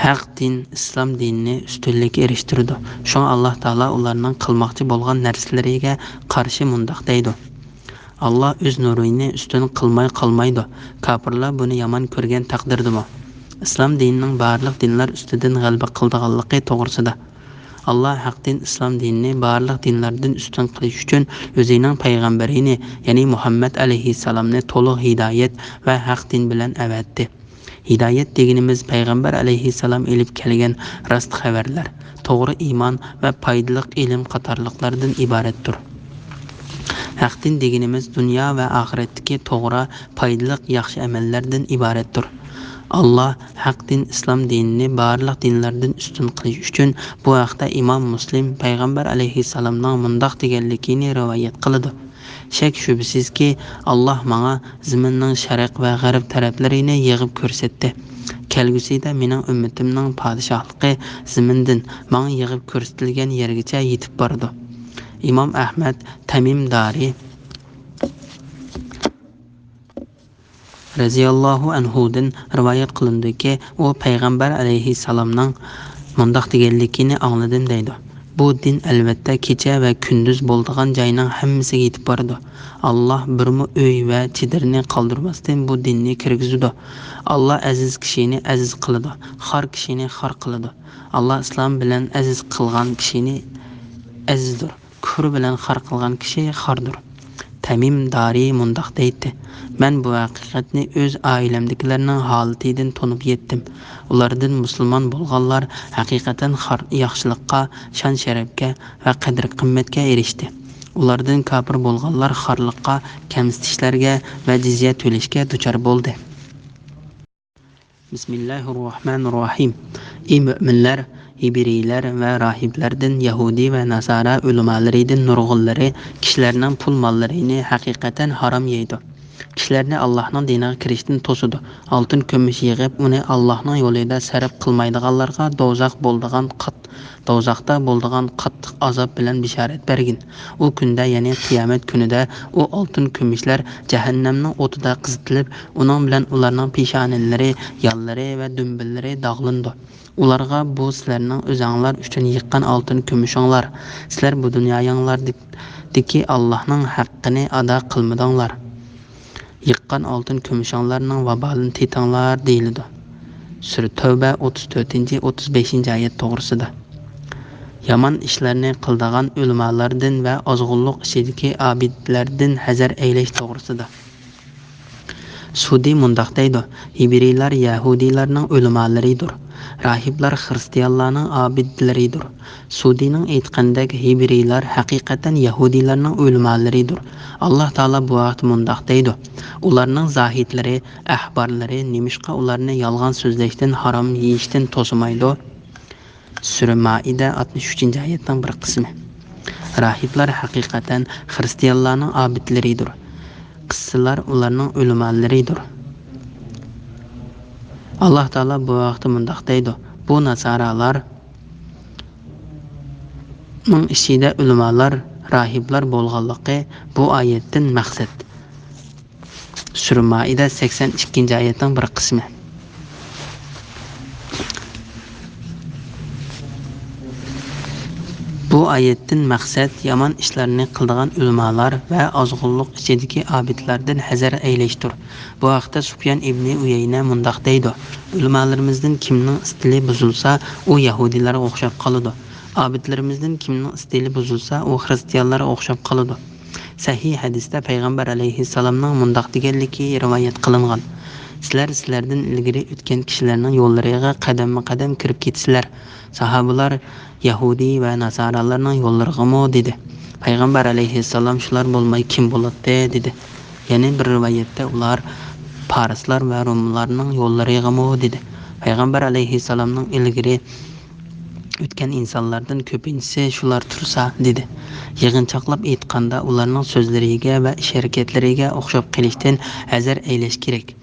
ھەق دىن، ئىسلام دىنىنى ئۈستۈنلۈككە ئېرىشتۈرىدۇ. شۇڭا ئاللاھ تائالا ئۇلارنىڭ قىلماقچى بولغان نەرسىلىرىگە قارشى مۇنداق دەيدۇ: ئاللاھ ئۆز نۇرىنى ئۈستۈن قىلماي قالمايدۇ. كاپىرلار بۇنى يامان كۆرگەن تەقدىردىمۇ. ئىسلام دىنىنىڭ بارلىق دىنلار ئۈستىدىن غەلىبە قىلىدىغانلىقى توغرىسىدا. ئاللاھ ھەق دىن، ئىسلام دىنىنى بارلىق دىنلاردىن ئۈستۈن قىلىش ئۈچۈن ئۆزىنىڭ پەيغەمبىرىنى، يەنى مۇھەممەد ئەلەيھىسسالامنى تولۇق ھىدايەت ۋە ھەق دىن بىلەن ئەۋەتتى. ھىدايەت دېگىنىمىز پەيغەمبەر ئەلەيھىسسالام ئېلىپ كەلگەن راست خەۋەرلەر، توغرا ئىمان ۋە پايدىلىق ئىلىم قاتارلىقلاردىن ئىبارەتتۇر. ھەق دىن دېگىنىمىز دۇنيا ۋە ئاخىرەتتىكى توغرا، پايدىلىق ياخشى ئەمەللەردىن ئىبارەتتۇر. ئاللاھ ھەق دىن، ئىسلام دىنىنى بارلىق دىنلاردىن ئۈستۈن قىلىش ئۈچۈن، بۇ ھەقتە ئىمام مۇسلىم پەيغەمبەر ئەلەيھىسسالامنىڭ مۇنداق دېگەنلىكىنى رىۋايەت قىلىدۇ: شەك-شۈبھىسىزكى، ئاللاھ ماڭا زېمىننىڭ شەرق ۋە غەرب تەرەپلىرىنى يىغىپ كۆرسەتتى. كەلگۈسىدە مېنىڭ ئۈممىتىمنىڭ پادىشاھلىقى زېمىندىن ماڭا يىغىپ كۆرسىتىلگەن يەرگىچە يېتىپ بارىدۇ. ئىمام ئەھمەد تەمىم دارى رەزىياللاھۇ ئەنھۇدىن رىۋايەت قىلىنىدۇكى، ئۇ پەيغەمبەر ئەلەيھىسسالامنىڭ مۇنداق دېگەنلىكىنى ئاڭلىدىم دەيدۇ: بۇ دىن ئەلۋەتتە كېچە ۋە كۈندۈز بولىدىغان جاينىڭ ھەممىسىگە يېتىپ بارىدۇ. ئاللاھ بىرمۇ ئۆي ۋە چېدىرنى قالدۇرماستىن بۇ دىننى كىرگۈزىدۇ. ئاللاھ ئەزىز كىشىنى ئەزىز قىلىدۇ، خار كىشىنى خار قىلىدۇ. ئاللاھ ئىسلام بىلەن ئەزىز قىلغان كىشىنى ئەزىزدۇر. كۇفر بىلەن خار قىلغان كىشى خاردۇر. تەمىم دارى مۇنداق دەيتتى: مەن بۇ ھەقىقەتنى ئۆز ئائىلەمدىكىلەرنىڭ ھالىتىدىن تونۇپ يەتتىم. ئۇلاردىن مۇسۇلمان بولغانلار ھەقىقەتەن خار، ياخشىلىققا، شان-شەرەپكە ۋە قەدىر-قىممەتكە ئېرىشتى. ئۇلاردىن كاپىر بولغانلار خارلىققا، كەمسىتىشلەرگە ۋە جىزيە تۆلەشكە دۇچار بولدى. بىسمىللاھىررەھمانىررەھىم. ئى مۆمىنلەر! ھېبرىيلەر ۋە راھىبلەردىن، يەھۇدىي ۋە ناسارا ئۆلىمالىرىدىن نۇرغۇنلىرى كىشىلەرنىڭ پۇل-ماللىرىنى ھەقىقەتەن ھارام يەيدۇ. كىشىلەرنى ئاللاھنىڭ دىنىغا كىرىشتىن توسىدۇ. ئالتۇن كۈمۈش يىغىپ، ئۇنى ئاللاھنىڭ يولىدا سەرپ قىلمايدىغانلارغا دوزاخ بولىدىغان قات-، دوزاختا بولىدىغان قاتتىق ئازاب بىلەن بېشارەت بەرگىن. ئۇ كۈندە، يەنى قىيامەت كۈنىدە ئۇ ئالتۇن كۈمۈشلەر جەھەننەمنىڭ ئوتىدا قىزىتىلىپ، ئۇنىڭ بىلەن ئۇلارنىڭ پېشانىلىرى، يانلىرى ۋە دۈمبىلىرى داغلىنىدۇ. ئۇلارغا: «بۇ سىلەرنىڭ ئۆزۈڭلار ئۈچۈن يىغقان ئالتۇن كۈمۈشۈڭلار. سىلەر بۇ دۇنيايىڭلاردىكى ئاللاھنىڭ ھەققىنى ئادا قىلمىدىڭلار. يىغقان ئالتۇن كۈمۈشۈڭلارنىڭ ۋابالىنى تېتىڭلار» دېيىلىدۇ. سۈرە تەۋبە ئوتتۇز تۆتىنچى، ئوتتۇز بەشىنچى ئايەت توغرىسىدا. يامان ئىشلارنى قىلىدىغان ئۆلىمالاردىن ۋە ئازغۇنلۇق ئىچىدىكى ئابىدلەردىن ھەزەر ئەيلەش توغرىسىدا. سۇدى مۇنداق دەيدۇ: ھېبرىيلار يەھۇدىيلارنىڭ ئۆلىمالىرىدۇر. راھىبلار خىرىستىيانلارنىڭ ئابىدلىرىدۇر. سۇدىنىڭ ئېيتقىنىدەك، ھېبرىيلار ھەقىقەتەن يەھۇدىيلارنىڭ ئۆلىمالىرىدۇر. ئاللاھ تائالا بۇ ھەقتە مۇنداق دەيدۇ: ئۇلارنىڭ زاھىدلىرى، ئەھبارلىرى نېمىشقا ئۇلارنى يالغان سۆزلەشتىن، ھارام يېيىشتىن توسىمايدۇ؟ سۈرە مائىدە، ئاتمىش ئۈچىنچى ئايەتنىڭ بىر قىسمى. راھىبلار ھەقىقەتەن خىرىستىيانلارنىڭ ئابىدلىرىدۇر. قىسسىلار ئۇلارنىڭ ئۆلىمالىرىدۇر. ئاللاھ تائالا بۇ ھەقتە مۇنداق دەيدۇ: بۇ ناسارالارنىڭ ئىچىدە ئۆلىمالار، راھىبلار بولغانلىقى بۇ ئايەتتىن مەقسەت. سۈرە مائىدە، سەكسەن ئىككىنچى ئايەتنىڭ بىر قىسمى. بۇ ئايەتتىن مەقسەت يامان ئىشلارنى قىلىدىغان ئۆلىمالار ۋە ئازغۇنلۇق ئىچىدىكى ئابىدلاردىن ھەزەر ئەيلەشتۇر. بۇ ھەقتە سۇپيان ئىبنى ئۇيەينە مۇنداق دەيدۇ: ئۆلىمالىرىمىزدىن كىمنىڭ ئىستىلى بۇزۇلسا، ئۇ يەھۇدىيلارغا ئوخشاپ قالىدۇ. ئابىدلىرىمىزدىن كىمنىڭ ئىستىلى بۇزۇلسا، ئۇ خىرىستىيانلارغا ئوخشاپ قالىدۇ. سەھىھ ھەدىستە پەيغەمبەر ئەلەيھىسسالامنىڭ مۇنداق دېگەنلىكى رىۋايەت قىلىنغان: سىلەر سىلەردىن ئىلگىرى ئۆتكەن كىشىلەرنىڭ يوللىرىغا قەدەممۇ قەدەم كىرىپ كېتىسىلەر. ساھابىلار: يەھۇدىي ۋە ناسارالارنىڭ يوللىرىغىمۇ؟ دېدى. پەيغەمبەر ئەلەيھىسسالام: شۇلار بولماي كىم بولاتتى؟ دېدى. يەنە بىر رىۋايەتتە ئۇلار: پارسلار ۋە روملارنىڭ يوللىرىغىمۇ؟ دېدى. پەيغەمبەر ئەلەيھىسسالامنىڭ ئىلگىرى ئۆتكەن ئىنسانلاردىن كۆپىنچىسى شۇلار تۇرسا، دېدى. يىغىنچاقلاپ ئېيتقاندا، ئۇلارنىڭ سۆزلىرىگە ۋە ئىش-ھەرىكەتلىرىگە ئوخشاپ قېلىشتىن ھەزەر ئەيلەش كېرەك.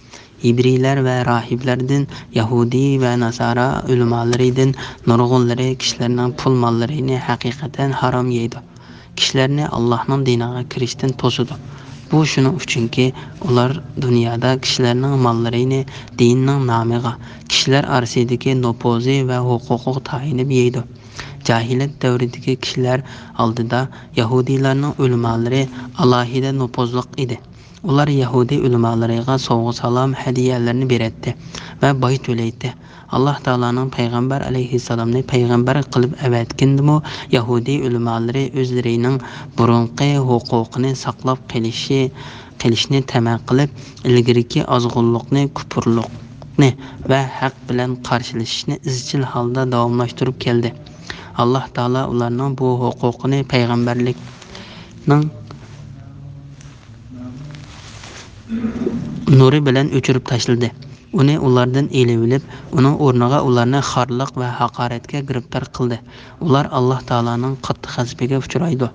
ھېبرىيلەر ۋە راھىبلەردىن، يەھۇدىي ۋە ناسارا ئۆلىمالىرىدىن نۇرغۇنلىرى كىشىلەرنىڭ پۇل ماللىرىنى ھەقىقەتەن ھارام يەيدۇ. كىشىلەرنى ئاللاھنىڭ دىنىغا كىرىشتىن توسىدۇ. بۇ شۇنىڭ ئۈچۈنكى، ئۇلار دۇنيادا كىشىلەرنىڭ ماللىرىنى دىننىڭ نامىغا، كىشىلەر ئارىسىدىكى نوپۇزى ۋە ھوقۇقىغا تايىنىپ يەيدۇ. جاھىلىيەت دەۋرىدىكى كىشىلەر ئالدىدا يەھۇدىيلارنىڭ ئۆلىمالىرى ئالاھىدە نوپۇزلۇق ئىدى. ئۇلار يەھۇدىي ئۆلىمالىرىغا سوۋغا-سالام، ھەدىيەلەرنى بېرەتتى ۋە باج تۆلەيتتى. ئاللاھ تائالانىڭ پەيغەمبەر ئەلەيھىسسالامنى پەيغەمبەر قىلىپ ئەۋەتكىنىدىمۇ يەھۇدىي ئۆلىمالىرى ئۆزلىرىنىڭ بۇرۇنقى ھوقۇقىنى ساقلاپ قېلىشى، قېلىشنى تەمە قىلىپ، ئىلگىرىكى ئازغۇنلۇقنى، كۇپۇرلۇقنى ۋە ھەق بىلەن قارشىلىشىشنى ئىزچىل ھالدا داۋاملاشتۇرۇپ كەلدى. ئاللاھ تائالا ئۇلارنىڭ بۇ ھوقۇقىنى پەيغەمبەرلىكنىڭ نۇرى بىلەن ئۆچۈرۈپ تاشلىدى. ئۇنى ئۇلاردىن ئېلىۋېلىپ، ئۇنىڭ ئورنىغا ئۇلارنى خارلىق ۋە ھاقارەتكە گىرىپتار قىلدى. ئۇلار ئاللاھ تائالانىڭ قاتتىق غەزىپىگە ئۇچرايدۇ.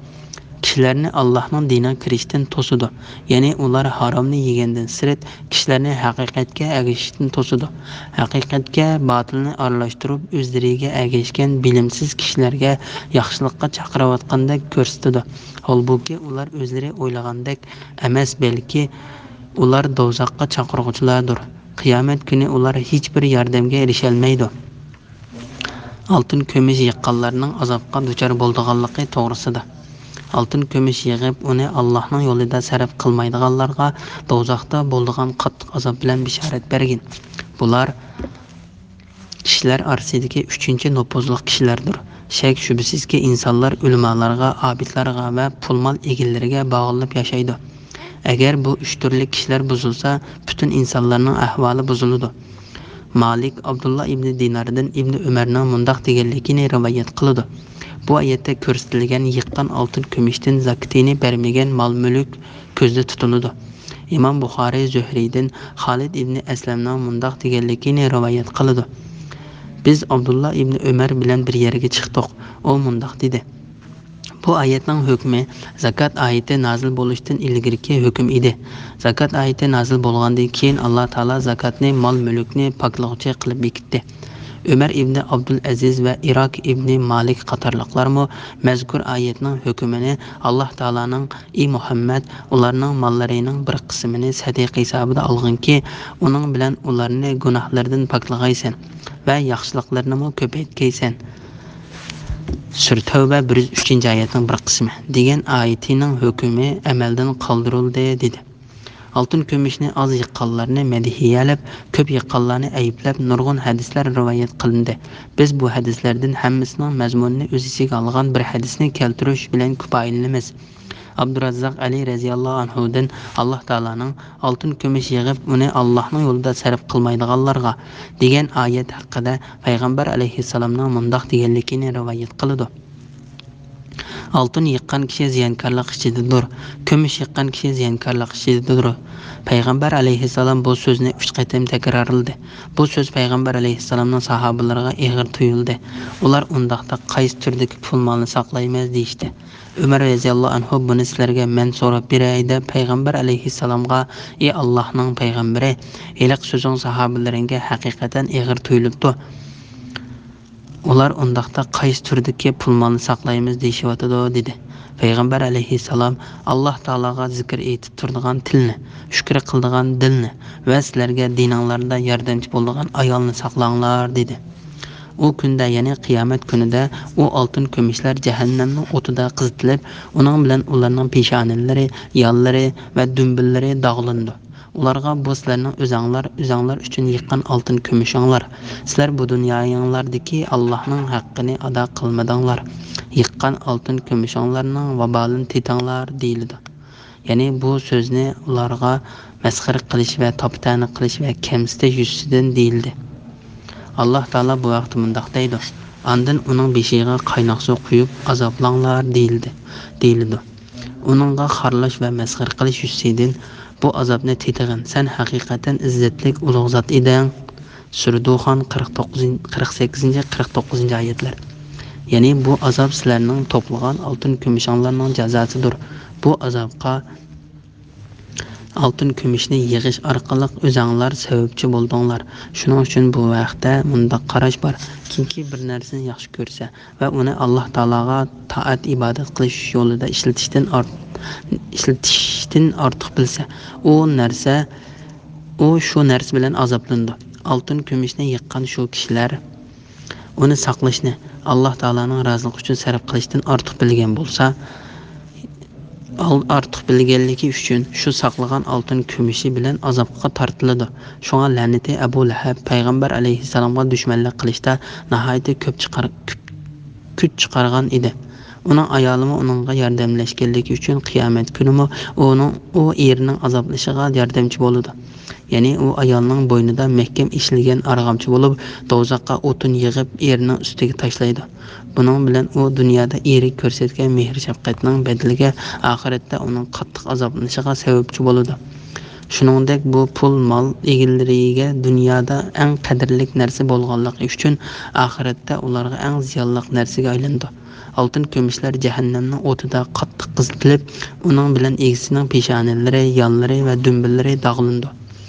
كىشىلەرنى ئاللاھنىڭ دىنىغا كىرىشتىن توسىدۇ. يەنى ئۇلار ھارامنى يېگەندىن سىرت، كىشىلەرنى ھەقىقەتكە ئەگىشىشتىن توسىدۇ. ھەقىقەتكە باتىلنى ئارىلاشتۇرۇپ، ئۆزلىرىگە ئەگەشكەن بىلىمسىز كىشىلەرگە ياخشىلىققا چاقىرىۋاتقاندەك كۆرسىتىدۇ. ھالبۇكى، ئۇلار ئۆزلىرى ئويلىغاندەك ئەمەس، بەلكى ئۇلار دوزاخقا چاقىرغۇچىلاردۇر. قىيامەت كۈنى ئۇلار ھېچبىر ياردەمگە ئېرىشەلمەيدۇ. ئالتۇن كۈمۈش يىغقانلارنىڭ ئازابقا دۇچار بولىدىغانلىقى توغرىسىدا. ئالتۇن كۈمۈش يىغىپ، ئۇنى ئاللاھنىڭ يولىدا سەرپ قىلمايدىغانلارغا دوزاختا بولىدىغان قاتتىق ئازاب بىلەن بېشارەت بەرگىن. بۇلار كىشىلەر ئارىسىدىكى ئۈچىنچى نوپۇزلۇق كىشىلەردۇر. شەك-شۈبھىسىزكى، ئىنسانلار ئۆلىمالارغا، ئابىدلارغا ۋە پۇل-مال ئىگىلىرىگە باغلىنىپ ياشايدۇ. ئەگەر بۇ ئۈچ تۈرلۈك كىشىلەر بۇزۇلسا، پۈتۈن ئىنسانلارنىڭ ئەھۋالى بۇزۇلىدۇ. مالىك ئابدۇللا ئىبنى دىناردىن ئىبنى ئۆمەرنىڭ مۇنداق دېگەنلىكىنى رىۋايەت قىلىدۇ: بۇ ئايەتتە كۆرسىتىلگەن يىغقان ئالتۇن-كۈمۈشتىن زاكىتىنى بەرمىگەن مال-مۈلۈك كۆزدە تۇتۇلىدۇ. ئىمام بۇخارىي زۆھرىيدىن خالىد ئىبنى ئەسلەمنىڭ مۇنداق دېگەنلىكىنى رىۋايەت قىلىدۇ: بىز ئابدۇللا ئىبنى ئۆمەر بىلەن بىر يەرگە چىقتۇق. ئۇ مۇنداق دېدى: بۇ ئايەتنىڭ ھۆكمى زاكات ئايىتى نازىل بولۇشتىن ئىلگىرىكى ھۆكۈم ئىدى. زاكات ئايىتى نازىل بولغاندىن كېيىن، ئاللا تائالا زاكاتنى مال-مۈلۈكنى پاكلىغۇچى قىلىپ بېكىتتى. ئۆمەر ئىبنى ئابدۇل ئەزىز ۋە ئىراك ئىبنى مالىك قاتارلىقلارمۇ مەزكۇر ئايەتنىڭ ھۆكمىنى، ئاللا تائالانىڭ، ئى مۇھەممەد، ئۇلارنىڭ ماللىرىنىڭ بىر قىسمىنى سەدىقە ھېسابىدا ئالغىنكى، ئۇنىڭ بىلەن ئۇلارنى گۇناھلىرىدىن پاكلىغايسەن ۋە ياخشىلىقلىرىنىمۇ كۆپەيتكەيسەن. سۈرە تەۋبە بىر يۈز ئۈچىنچى ئايەتنىڭ بىر قىسمى دېگەن ئايىتىنىڭ ھۆكمى ئەمەلدىن قالدۇرۇلدى، دېدى. ئالتۇن كۈمۈشنى ئاز يىغقانلارنى مەدھىيەلەپ، كۆپ يىغقانلارنى ئەيىبلەپ، نۇرغۇن ھەدىسلەر رىۋايەت قىلىندى. بىز بۇ ھەدىسلەردىن ھەممىسىنىڭ مەزمۇنىنى ئۆز ئىچىگە ئالغان بىر ھەدىسنى كەلتۈرۈش بىلەن كۇپايىلىنىمىز. ئابدۇراززاق ئەلى رەزىياللاھۇ ئەنھۇدىن، ئاللا تائالانىڭ، ئالتۇن كۈمۈش يىغىپ، ئۇنى ئاللاھنىڭ يولىدا سەرپ قىلمايدىغانلارغا، دېگەن ئايەت ھەققىدە پەيغەمبەر ئەلەيھىسسالامنىڭ مۇنداق دېگەنلىكىنى رىۋايەت قىلىدۇ. ئالتۇن يىغقان كىشى زىيانكارلىق ئىچىدىدۇر، كۈمۈش يىغقان كىشى زىيانكارلىق ئىچىدىدۇر. پەيغەمبەر ئەلەيھىسسالام بۇ سۆزنى ئۈچ قېتىم تەكرارلىدى. بۇ سۆز پەيغەمبەر ئەلەيھىسسالامنىڭ ساھابىلىرىغا ئېغىر تۇيۇلدى. ئۇلار، ئۇنداقتا قايسى تۈردىكى پۇل مالنى ساقلايمىز؟ دېيىشتى. ئۆمەر رەزىياللاھۇ ئەنھۇ، بۇنى سىلەرگە مەن سوراپ بېرەي، دەپ پەيغەمبەر ئەلەيھىسسالامغا، ئى ئاللاھنىڭ پەيغەمبىرى، ھېلىقى سۆزۈڭ ساھابىلىرىڭگە ھەقىقەتەن ئېغىر تۇيۇلۇپتۇ. ئۇلار، ئۇنداقتا قايسى تۈردىكى پۇل مالنى ساقلايمىز دېيىشىۋاتىدۇ؟ دېدى. پەيغەمبەر ئەلەيھىسسالام، ئاللا تائالاغا زىكىر ئېيتىپ تۇرىدىغان تىلنى، شۈكرى قىلىدىغان دىلنى ۋە سىلەرگە دىنىڭلاردا ياردەمچى بولىدىغان ئايالنى ساقلاڭلار، دېدى. ئۇ كۈندە، يەنى قىيامەت كۈنىدە ئۇ ئالتۇن كۈمۈشلەر جەھەننەمنىڭ ئوتىدا قىزىتىلىپ، ئۇنىڭ بىلەن ئۇلارنىڭ پېشانىلىرى، يانلىرى ۋە دۈمبىلىرى داغلىنىدۇ. ئۇلارغا، بۇ سىلەرنىڭ ئۆزەڭلار، ئۆزەڭلار ئۈچۈن يىغقان ئالتۇن كۈمۈشۈڭلار. سىلەر بۇ دۇنيايىڭلاردىكى ئاللاھنىڭ ھەققىنى ئادا قىلمىدىڭلار. يىغقان ئالتۇن كۈمۈشۈڭلارنىڭ ۋابالىنى تېتىڭلار، دېيىلىدۇ. يەنى بۇ سۆزنى ئۇلارغا مەسخىرە قىلىش ۋە تاپا-تەنە قىلىش ۋە كەمسىتىش يۈزىسىدىن دېيىلدى. ئاللاھ تائالا بۇ ھەقتە مۇنداق دەيدۇ، ئاندىن ئۇنىڭ بېشىغا قايناق سۇ قۇيۇپ ئازابلاڭلار، دېيىلدى، دېيىلىدۇ. ئۇنىڭغا خارلاش ۋە مەسخىرە قىلىش يۈزىسىدىن، بۇ ئازابنى تېتىغىن، سەن ھەقىقەتەن ئىززەتلىك ئۇلۇغ زات ئىدىڭ. سۈرە دۇخان، قىرىق توققۇزىنچى، قىرىق سەككىزىنچى، قىرىق توققۇزىنچى ئايەتلەر. يەنى بۇ ئازاب سىلەرنىڭ توپلىغان ئالتۇن كۈمۈشۈڭلارنىڭ جازاسىدۇر. بۇ ئازابقا ئالتۇن كۈمۈشنى يىغىش ئارقىلىق ئۆزەڭلار سەۋەبچى بولدۇڭلار. شۇنىڭ ئۈچۈن بۇ ھەقتە مۇنداق قاراش بار، كىمكى بىر نەرسىنى ياخشى كۆرسە ۋە ئۇنى ئاللاھ تائالاغا تائەت ئىبادەت قىلىش يولىدا ئىشلىتىشتىن ئارت-، ئىشلىتىشتىن ئارتۇق بىلسە، ئۇ نەرسە، ئۇ شۇ نەرسە بىلەن ئازابلىنىدۇ. ئالتۇن كۈمۈشنى يىغقان شۇ كىشىلەر ئۇنى ساقلىشنى، ئاللاھ تائالانىڭ رازىلىقى ئۈچۈن سەرپ قىلىشتىن ئارتۇق بىلگەن بولسا، ئال-، ئارتۇق بىلگەنلىكى ئۈچۈن شۇ ساقلىغان ئالتۇن كۈمۈشى بىلەن ئازابقا تارتىلىدۇ. شۇڭا لەنىتى ئەبۇ لەھەب پەيغەمبەر ئەلەيھىسسالامغا دۈشمەنلىك قىلىشتا ناھايىتى كۆپ چىقار-، كۈ-، كۈچ چىقارغان ئىدى. ئۇنىڭ ئايالىمۇ ئۇنىڭغا ياردەملەشكەنلىكى ئۈچۈن قىيامەت كۈنىمۇ ئۇنىڭ، ئۇ ئېرىنىڭ ئازابلىشىغا ياردەمچى بولىدۇ. يەنى ئۇ ئايالنىڭ بوينىدا مەھكەم ئىشلىگەن ئارغامچا بولۇپ، دوزاخقا ئوتۇن يېغىپ، ئېرىنىڭ ئۈستىگە تاشلايدۇ. بۇنىڭ بىلەن ئۇ دۇنيادا ئېرىگە كۆرسەتكەن مېھىر-شەپقەتنىڭ بەدىلىگە ئاخىرەتتە ئۇنىڭ قاتتىق ئازابلىنىشىغا سەۋەبچى بولىدۇ. شۇنىڭدەك بۇ پۇل مال ئىگىلىرىگە دۇنيادا ئەڭ قەدىرلىك نەرسە بولغانلىقى ئۈچۈن ئاخىرەتتە ئۇلارغا ئەڭ زىيانلىق نەرسىگە ئايلىنىدۇ. ئالتۇن كۈمۈشلەر جەھەننەمنىڭ ئوتىدا قاتتىق قىزىتىلىپ، ئۇنىڭ بىلەن ئىگىسىنىڭ پېشانىلىرى، يانلىرى ۋە دۈمبىلىرى داغلىنىدۇ.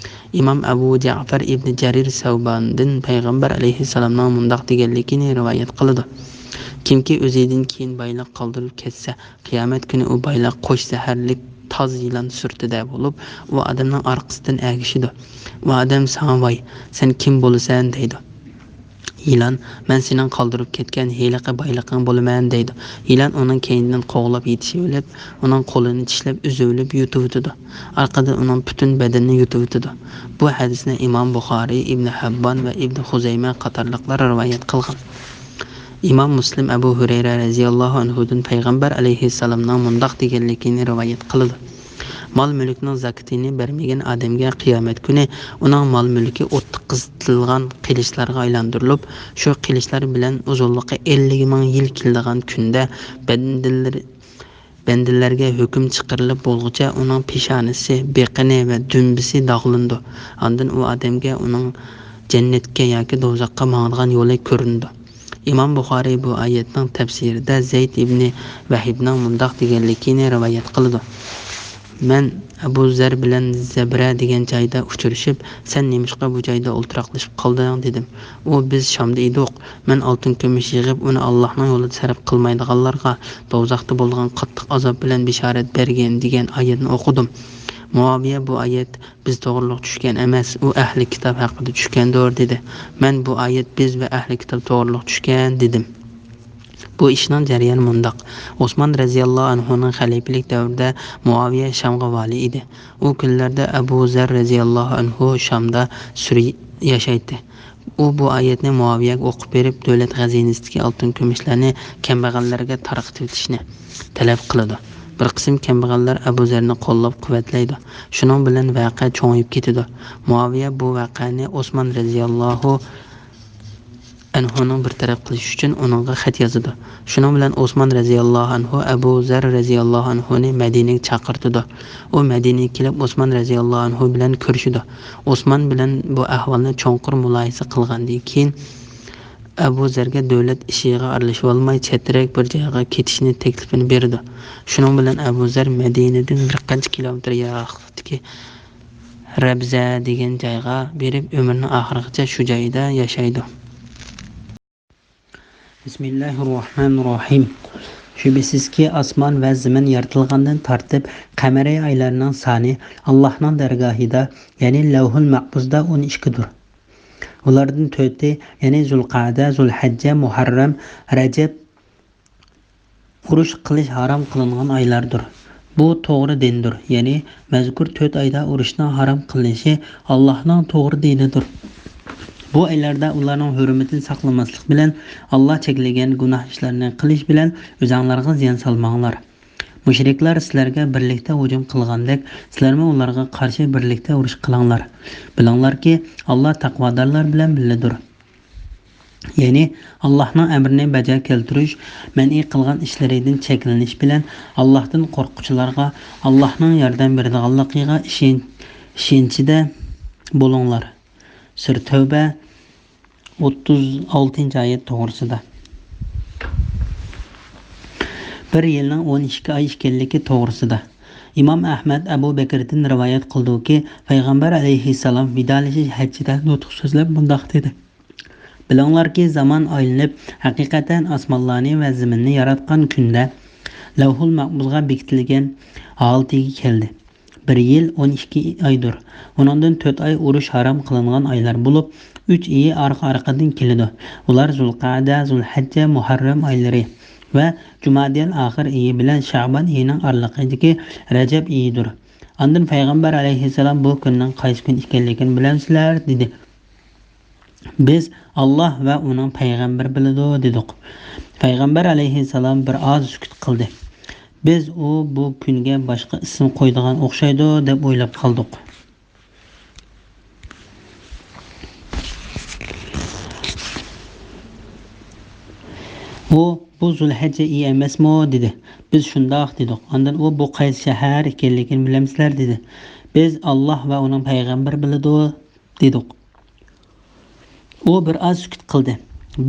ئىمام ئەبۇ جەئفەر ئىبنى جەرىر سەۋباندىن پەيغەمبەر ئەلەيھىسسالامنىڭ مۇنداق دېگەنلىكىنى رىۋايەت قىلىدۇ، كىمكى ئۆزىدىن كېيىن بايلىق قالدۇرۇپ كەتسە، قىيامەت كۈنى ئۇ بايلىق قوش زەھەرلىك تاز يىلان سۈرىتىدە بولۇپ، ئۇ ئادەمنىڭ ئارقىسىدىن ئەگىشىدۇ. ئۇ ئادەم، ساڭا ۋاي، سەن كىم بولىسەن؟ دەيدۇ. يىلان، مەن سېنىڭ قالدۇرۇپ كەتكەن ھېلىقى بايلىقىڭ بولىمەن، دەيدۇ. يىلان ئۇنىڭ كەينىدىن قوغلاپ يېتىشىۋېلىپ، ئۇنىڭ قولىنى چىشلەپ ئۈزۈۋېلىپ يۇتۇۋېتىدۇ. ئارقىدىن ئۇنىڭ پۈتۈن بەدىنىنى يۇتۇۋېتىدۇ. بۇ ھەدىسنى ئىمام بۇخارىي، ئىبنى ھەببان ۋە ئىبنى خۇزەيمە قاتارلىقلار رىۋايەت قىلغان. ئىمام مۇسلىم ئەبۇ ھۈرەيرە رەزىياللاھۇ ئەنھۇدىن پەيغەمبەر ئەلەيھىسسالامنىڭ مۇنداق دېگەنلىكىنى رىۋايەت قىلىدۇ. مال-مۈلۈكنىڭ زاكىتىنى بەرمىگەن ئادەمگە قىيامەت كۈنى ئۇنىڭ مال-مۈلكى ئوتتا قىزىتىلغان قىلىچلارغا ئايلاندۇرۇلۇپ، شۇ قىلىچلار بىلەن ئۇزۇنلۇقى ئەللىك مىڭ يىل كېلىدىغان كۈندە بەندىلىرى، بەندىلەرگە ھۆكۈم چىقىرىلىپ بولغۇچە ئۇنىڭ پېشانىسى، بېقىنى ۋە دۈمبىسى داغلىنىدۇ. ئاندىن ئۇ ئادەمگە ئۇنىڭ جەننەتكە ياكى دوزاخقا ماڭىدىغان يولى كۆرۈنىدۇ. ئىمام بۇخارىي بۇ ئايەتنىڭ تەپسىرىدە زەيد ئىبنى ۋەھبنىڭ مۇنداق دېگەنلىكىنى رىۋايەت قىلىدۇ: مەن ئەبۇ زەر بىلەن زەبرە دېگەن جايدا ئۇچرىشىپ، سەن نېمىشقا بۇ جايدا ئولتۇراقلىشىپ قالدىڭ؟ دېدىم. ئۇ، بىز شامدا ئىدۇق. مەن ئالتۇن كۈمۈش يىغىپ، ئۇنى ئاللاھنىڭ يولىدا سەرپ قىلمايدىغانلارغا دوزاختا بولىدىغان قاتتىق ئازاب بىلەن بېشارەت بەرگىن دېگەن ئايەتنى ئوقۇدۇم. مۇئاۋىيە بۇ ئايەت بىز توغرۇلۇق چۈشكەن ئەمەس، ئۇ ئەھلى كىتاب ھەققىدە چۈشكەندۇر، دېدى. مەن بۇ ئايەت بىز ۋە ئەھلى كىتاب توغرۇلۇق چۈشكەن، دېدىم. بۇ ئىشنىڭ جەريانى مۇنداق. ئوسمان رەزىياللاھۇ ئەنھۇنىڭ خەلىپىلىك دەۋرىدە مۇئاۋىيە شامغا ۋالىي ئىدى. ئۇ كۈنلەردە ئەبۇ زەر رەزىياللاھۇ ئەنھۇ شامدا سۈرە ياشايتتى. ئۇ بۇ ئايەتنى مۇئاۋىيەگە ئوقۇپ بېرىپ، دۆلەت خەزىنىسىدىكى ئالتۇن كۈمۈشلەرنى كەمبەغەللەرگە تارقىتىۋېتىشنى تەلەپ قىلىدۇ. بىر قىسىم كەمبەغەللەر ئەبۇ زەرنى قوللاپ قۇۋۋەتلەيدۇ. شۇنىڭ بىلەن ۋەقە چوڭىيىپ كېتىدۇ. مۇئاۋىيە بۇ ۋەقەنى ئوسمان رەزىياللاھۇ ئەنھۇنىڭ بىر تەرەپ قىلىشى ئۈچۈن ئۇنىڭغا خەت يازىدۇ. شۇنىڭ بىلەن ئوسمان رەزىياللاھۇ ئەنھۇ ئەبۇ زەر رەزىياللاھۇ ئەنھۇنى مەدىنىگە چاقىرتىدۇ. ئۇ مەدىنىگە كېلىپ، ئوسمان رەزىياللاھۇ ئەنھۇ بىلەن كۆرۈشىدۇ. ئوسمان بىلەن بۇ ئەھۋالنى چوڭقۇر مۇلاھىزە قىلغاندىن كېيىن، ئەبۇ زەرگە دۆلەت ئىشىغا ئارىلىشىۋالماي، چەترەك بىر جايغا كېتىشنى تەكلىپىنى بېرىدۇ. شۇنىڭ بىلەن ئەبۇ زەر مەدىنىدىن بىر قانچە كىلومېتىر يىراقلىقتىكى رەبزە دېگەن جايغا بېرىپ، ئۆمرىنىڭ ئاخىرىغىچە شۇ جايدا ياشايدۇ. بىسمىللاھىررەھمانىررەھىم. شۈبھىسىزكى، ئاسمان ۋە زېمىن يارىتىلغاندىن تارتىپ، قەمەرىي ئايلارنىڭ سانى ئاللاھنىڭ دەرگاھىدا، يەنى لەۋھۇل مەھپۇزدا ئون ئىككىدۇر. ئۇلاردىن تۆتى، يەنى زۇلقەدە، زۇلھەججە، مۇھەررەم، رەجەب، ئۇرۇش قىلىش ھارام قىلىنغان ئايلاردۇر. بۇ توغرا دىندۇر، يەنى مەزكۇر تۆت ئايدا ئۇرۇشنىڭ ھارام قىلىنىشى ئاللاھنىڭ توغرا دىنىدۇر. بۇ ئايلاردا ئۇلارنىڭ ھۆرمىتىنى ساقلىماسلىق بىلەن، ئاللاھ چەكلىگەن گۇناھ ئىشلارنى قىلىش بىلەن ئۆزەڭلارغا زىيان سالماڭلار. مۇشرىكلار سىلەرگە بىرلىكتە ھۇجۇم قىلغاندەك، سىلەرمۇ ئۇلارغا قارشى بىرلىكتە ئۇرۇش قىلىڭلار. بىلىڭلاركى، ئاللاھ تەقۋادارلار بىلەن بىللىدۇر. يەنى، ئاللاھنىڭ ئەمرىنى بەجا كەلتۈرۈش، مەنئى قىلغان ئىشلىرىدىن چەكلىنىش بىلەن ئاللاھتىن قورققۇچىلارغا ئاللاھنىڭ ياردەم بېرىدىغانلىقىغا ئىشەن-، ئىشەنچىدە بولۇڭلار. سۈرە تەۋبە، ئوتتۇز ئالتىنچى ئايەت توغرىسىدا. بىر يىلنىڭ ئون ئىككى ئاي ئىكەنلىكى توغرىسىدا. ئىمام ئەھمەد ئەبۇ بەكرىدىن رىۋايەت قىلدىكى، پەيغەمبەر ئەلەيھىسسالام ۋىدالىشىش ھەججىدە نۇتۇق سۆزلەپ مۇنداق دېدى: بىلىڭلاركى، زامان ئايلىنىپ، ھەقىقەتەن ئاسمانلارنى ۋە زېمىننى ياراتقان كۈندە، لەۋھۇل مەھپۇزغا بېكىتىلگەن ھالىتىگە كەلدى. بىر يىل ئون ئىككى ئايدۇر. ئۇنىڭدىن تۆت ئاي ئۇرۇش ھارام قىلىنغان ئايلار بولۇپ، ئۈچ ئېيى ئارقا-ئارقىدىن كېلىدۇ. ئۇلار زۇلقەدە، زۇلھەججە، مۇھەررەم ئايلىرى ۋە جۇمادىل ئاخىر ئېيى بىلەن شەئبان ئېيىنىڭ ئارىلىقىدىكى رەجەب ئېيىدۇر. ئاندىن پەيغەمبەر ئەلەيھىسسالام بۇ كۈننىڭ قايسى كۈن ئىكەنلىكىنى بىلەمسىلەر؟ دېدى. بىز، ئاللاھ ۋە ئۇنىڭ پەيغەمبىرى بىلىدۇ، دېدۇق. پەيغەمبەر ئەلەيھىسسالام بىر ئاز سۈكۈت قىلدى. بىز ئۇ بۇ كۈنگە باشقا ئىسىم قويىدىغان ئوخشايدۇ، دەپ ئويلاپ قالدۇق. ئۇ، بۇ زۇلھەججە ئېيى ئەمەسمۇ؟ دېدى. بىز شۇنداق دېدۇق. ئاندىن ئۇ، بۇ قايسى شەھەر ئىكەنلىكىنى بىلەمسىلەر؟ دېدى. بىز، ئاللاھ ۋە ئۇنىڭ پەيغەمبىرى بىلىدۇ، دېدۇق. ئۇ بىر ئاز سۈكۈت قىلدى.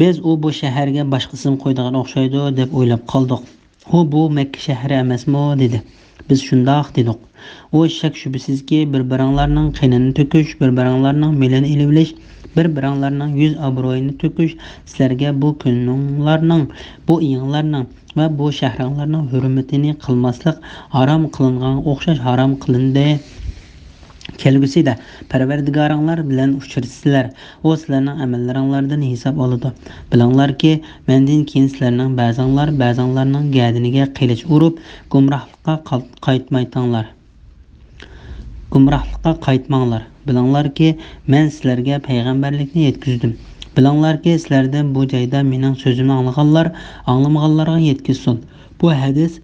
بىز ئۇ بۇ شەھەرگە باشقا ئىسىم قويىدىغان ئوخشايدۇ، دەپ ئويلاپ قالدۇق. ئۇ، بۇ مەككە شەھىرى ئەمەسمۇ؟ دېدى. بىز شۇنداق دېدۇق. ئۇ، شەك-شۈبھىسىزكى، بىر-بىرىڭلارنىڭ قېنىنى تۆكۈش، بىر-بىرىڭلارنىڭ مېلىنى ئېلىۋېلىش، بىر-بىرىڭلارنىڭ يۈز ئابرۇيىنى تۆكۈش سىلەرگە بۇ كۈنۈڭلارنىڭ، بۇ ئېيىڭلارنىڭ ۋە بۇ شەھىرىڭلارنىڭ ھۆرمىتىنى قىلماسلىق ھارام قىلىنغانغا ئوخشاش ھارام قىلىندى. كەلگۈسىدە پەرۋەردىگارىڭلار بىلەن ئۇچرىشىسىلەر. ئۇ سىلەرنىڭ ئەمەللىرىڭلاردىن ھېساب ئالىدۇ. بىلىڭلاركى، مەندىن كېيىن سىلەرنىڭ بەزىڭلار بەزىڭلارنىڭ گەدىنىگە قىلىچ ئۇرۇپ، گۇمراھلىققا قال-، قايتمايتىڭلار. گۇمراھلىققا قايتماڭلار. بىلىڭلاركى، مەن سىلەرگە پەيغەمبەرلىكنى يەتكۈزدۈم. بىلىڭلاركى، سىلەردىن بۇ جايدا مېنىڭ سۆزۈمنى ئاڭلىغانلار ئاڭلىمىغانلارغا يەتكۈزسۇن. بۇ ھەدىس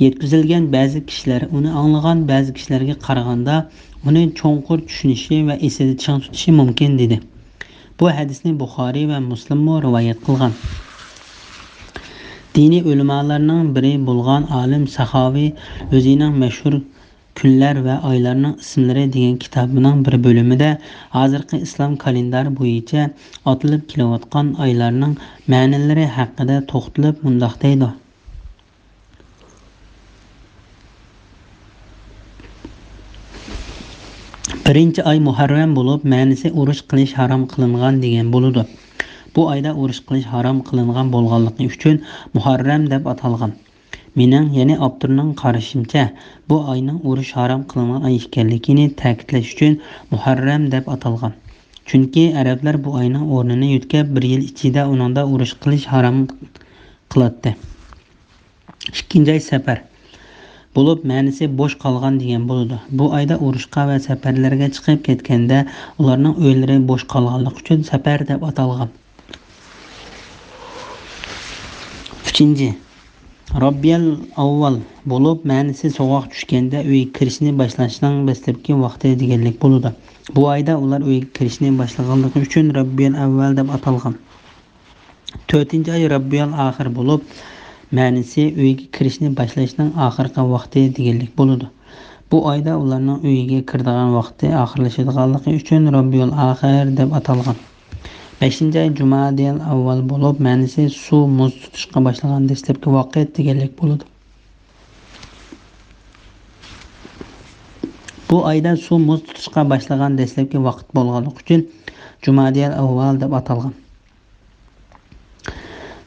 يەتكۈزۈلگەن بەزى كىشىلەر ئۇنى ئاڭلىغان بەزى كىشىلەرگە قارىغاندا، ئۇنى چوڭقۇر چۈشىنىشى ۋە ئېسىدە چىڭ تۇتۇشى مۇمكىن، دېدى. بۇ ھەدىسنى بۇخارىي ۋە مۇسلىممۇ رىۋايەت قىلغان. دىنىي ئۆلىمالارنىڭ بىرى بولغان ئالىم ساخاۋى ئۆزىنىڭ مەشھۇر كۈنلەر ۋە ئايلارنىڭ ئىسىملىرى دېگەن كىتابىنىڭ بىر بۆلۈمىدە ھازىرقى ئىسلام كالېندارى بويىچە ئاتىلىپ كېلىۋاتقان ئايلارنىڭ مەنىلىرى ھەققىدە توختىلىپ مۇنداق دەيدۇ. بىرىنچى ئاي مۇھەررەم بولۇپ، مەنىسى ئۇرۇش قىلىش ھارام قىلىنغان دېگەن بولىدۇ. بۇ ئايدا ئۇرۇش قىلىش ھارام قىلىنغان بولغانلىقى ئۈچۈن مۇھەررەم دەپ ئاتالغان. مېنىڭ، يەنى ئاپتورنىڭ قارىشىچە، بۇ ئاينىڭ ئۇرۇش ھارام قىلىنغان ئاي ئىكەنلىكىنى تەكىتلەش ئۈچۈن مۇھەررەم دەپ ئاتالغان. چۈنكى ئەرەبلەر بۇ ئاينىڭ ئورنىنى يۆتكەپ، بىر يىل ئىچىدە ئۇنىڭدا ئۇرۇش قىلىش ھارام قىلاتتى. ئىككىنچى ئاي سەپەر بولۇپ، مەنىسى بوش قالغان دېگەن بولىدۇ. بۇ ئايدا ئۇرۇشقا ۋە سەپەرلەرگە چىقىپ كەتكەندە، ئۇلارنىڭ ئۆيلىرى بوش قالغانلىقى ئۈچۈن سەپەر دەپ ئاتالغان. ئۈچىنچى، رابىئەل ئەۋۋەل بولۇپ، مەنىسى سوغۇق چۈشكەندە ئۆيگە كىرىشنى باشلاشنىڭ دەسلەپكى ۋاقتى دېگەنلىك بولىدۇ. بۇ ئايدا ئۇلار ئۆيگە كىرىشنى باشلىغانلىقى ئۈچۈن رابىئەل ئەۋۋەل دەپ ئاتالغان. تۆتىنچى ئاي رابىئەل ئاخىر بولۇپ، مەنىسى ئۆيگە كىرىشنى باشلاشنىڭ ئاخىرقى ۋاقتى دېگەنلىك بولىدۇ. بۇ ئايدا ئۇلارنىڭ ئۆيىگە كىرىدىغان ۋاقتى ئاخىرلىشىدىغانلىقى ئۈچۈن رابىئەل ئاخىر دەپ ئاتالغان. بەشىنچى ئاي جۇمادىل ئەۋۋەل بولۇپ، مەنىسى سۇ مۇز تۇتۇشقا باشلىغان دەسلەپكى ۋاقىت دېگەنلىك بولىدۇ. بۇ ئايدا سۇ مۇز تۇتۇشقا باشلىغان دەسلەپكى ۋاقىت بولغانلىقى ئۈچۈن جۇمادىل ئەۋۋەل دەپ ئاتالغان.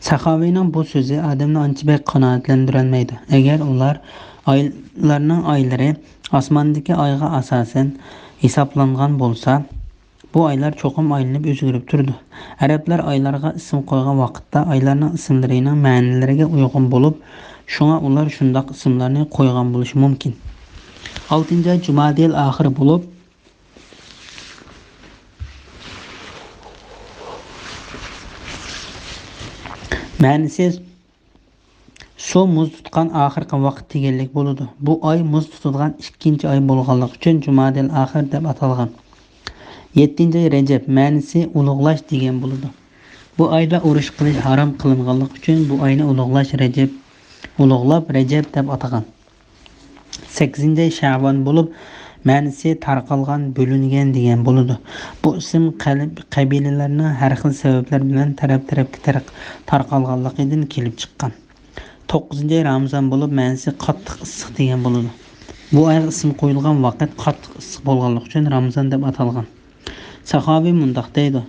ساخاۋىنىڭ بۇ سۆزى ئادەمنى ئانچە بەك قانائەتلەندۈرەلمەيدۇ. ئەگەر ئۇلار ئايلارنىڭ ئايلىرى ئاسماندىكى ئايغا ئاساسەن ھېسابلانغان بولسا، بۇ ئايلار چوقۇم ئايلىنىپ ئۆزگىرىپ تۇرىدۇ. ئەرەبلەر ئايلارغا ئىسىم قويغان ۋاقىتتا ئايلارنىڭ ئىسىملىرىنىڭ مەنىلىرىگە ئۇيغۇن بولۇپ، شۇڭا ئۇلار شۇنداق ئىسىملارنى قويغان بولۇشى مۇمكىن. ئالتىنچى ئاي جۇمادىل ئاخىر بولۇپ، مەنىسى سۇ مۇز تۇتقان ئاخىرقى ۋاقىت دېگەنلىك بولىدۇ. بۇ ئاي مۇز تۇتىدىغان ئىككىنچى ئاي بولغانلىقى ئۈچۈن جۇمادىل ئاخىر دەپ ئاتالغان. يەتتىنچى ئاي رەجەب، مەنىسى ئۇلۇغلاش دېگەن بولىدۇ. بۇ ئايدا ئۇرۇش قىلىش ھارام قىلىنغانلىقى ئۈچۈن بۇ ئاينى ئۇلۇغلاش رەجەب، ئۇلۇغلاپ رەجەب دەپ ئاتىغان. سەككىزىنچى ئاي شەۋۋال بولۇپ، مەنىسى تارقالغان، بۆلۈنگەن دېگەن بولىدۇ. بۇ ئىسىم قەل-، قەبىلىلەرنىڭ ھەر خىل سەۋەبلەر بىلەن تەرەپ-تەرەپكە تەرق-، تارقالغانلىقىدىن كېلىپ چىققان. توققۇزىنچى ئاي رامىزان بولۇپ، مەنىسى قاتتىق ئىسسىق دېگەن بولىدۇ. بۇ ئايغا ئىسىم قويۇلغان ۋاقىت قاتتىق ئىسسىق بولغانلىقى ئۈچۈن رامىزان دەپ ئاتالغان. ساخاۋى مۇنداق دەيدۇ،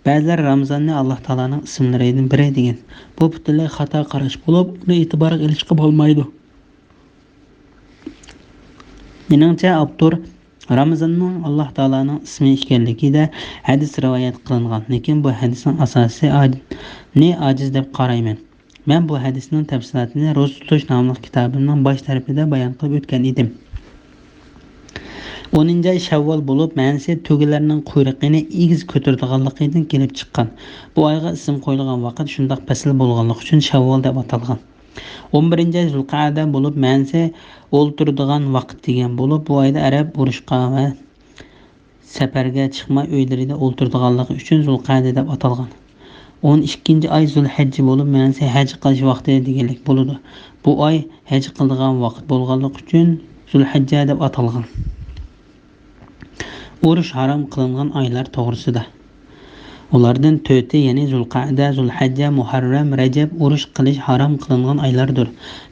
بەزىلەر رامىزاننى ئاللاھ تائالانىڭ ئىسىملىرىدىن بىرى دېگەن. بۇ پۈتۈنلەي خاتا قاراش بولۇپ، ئۇنى ئېتىبارغا ئېلىشقا بولمايدۇ. مېنىڭچە، ئاپتور رامىزاننىڭ ئاللاھ تائالانىڭ ئىسمى ئىكەنلىكىدە ھەدىس رىۋايەت قىلىنغان، لېكىن بۇ ھەدىسنىڭ ئاساسى ئاج-، نى ئاجىز دەپ قارايمەن. مەن بۇ ھەدىسنىڭ تەپسىلاتىنى روزا تۇتۇش ناملىق كىتابىمنىڭ باش تەرىپىدە بايان قىلىپ ئۆتكەن ئىدىم. ئونىنچى ئاي شەۋۋال بولۇپ، مەنىسى تۆگىلەرنىڭ قۇيرۇقىنى ئېگىز كۆتۈرىدىغانلىقىدىن كېلىپ چىققان. بۇ ئايغا ئىسىم قويۇلغان ۋاقىت شۇنداق پەسىل بولغانلىقى ئۈچۈن شەۋۋال دەپ ئاتالغان. ئون بىرىنچى ئاي زۇلقەئەدە بولۇپ، مەنىسى ئولتۇرىدىغان ۋاقىت دېگەن بولۇپ، بۇ ئايدا ئەرەب ئۇرۇشقا ۋە سەپەرگە چىقماي ئۆيلىرىدە ئولتۇرىدىغانلىقى ئۈچۈن زۇلقەدە دەپ ئاتالغان. ئون ئىككىنچى ئاي زۇلھەججە بولۇپ، مەنىسى ھەج قىلىش ۋاقتى دېگەنلىك بولىدۇ. بۇ ئاي ھەج قىلىدىغان ۋاقىت بولغانلىقى ئۈچۈن زۇلھەججە دەپ ئاتالغان. ئۇرۇش ھارام قىلىنغان ئايلار توغرىسىدا. ئۇلاردىن تۆتى، يەنى زۇلقەدە، زۇلھەججە، مۇھەررەم، رەجەب ئۇرۇش قىلىش ھارام قىلىنغان ئايلاردۇر.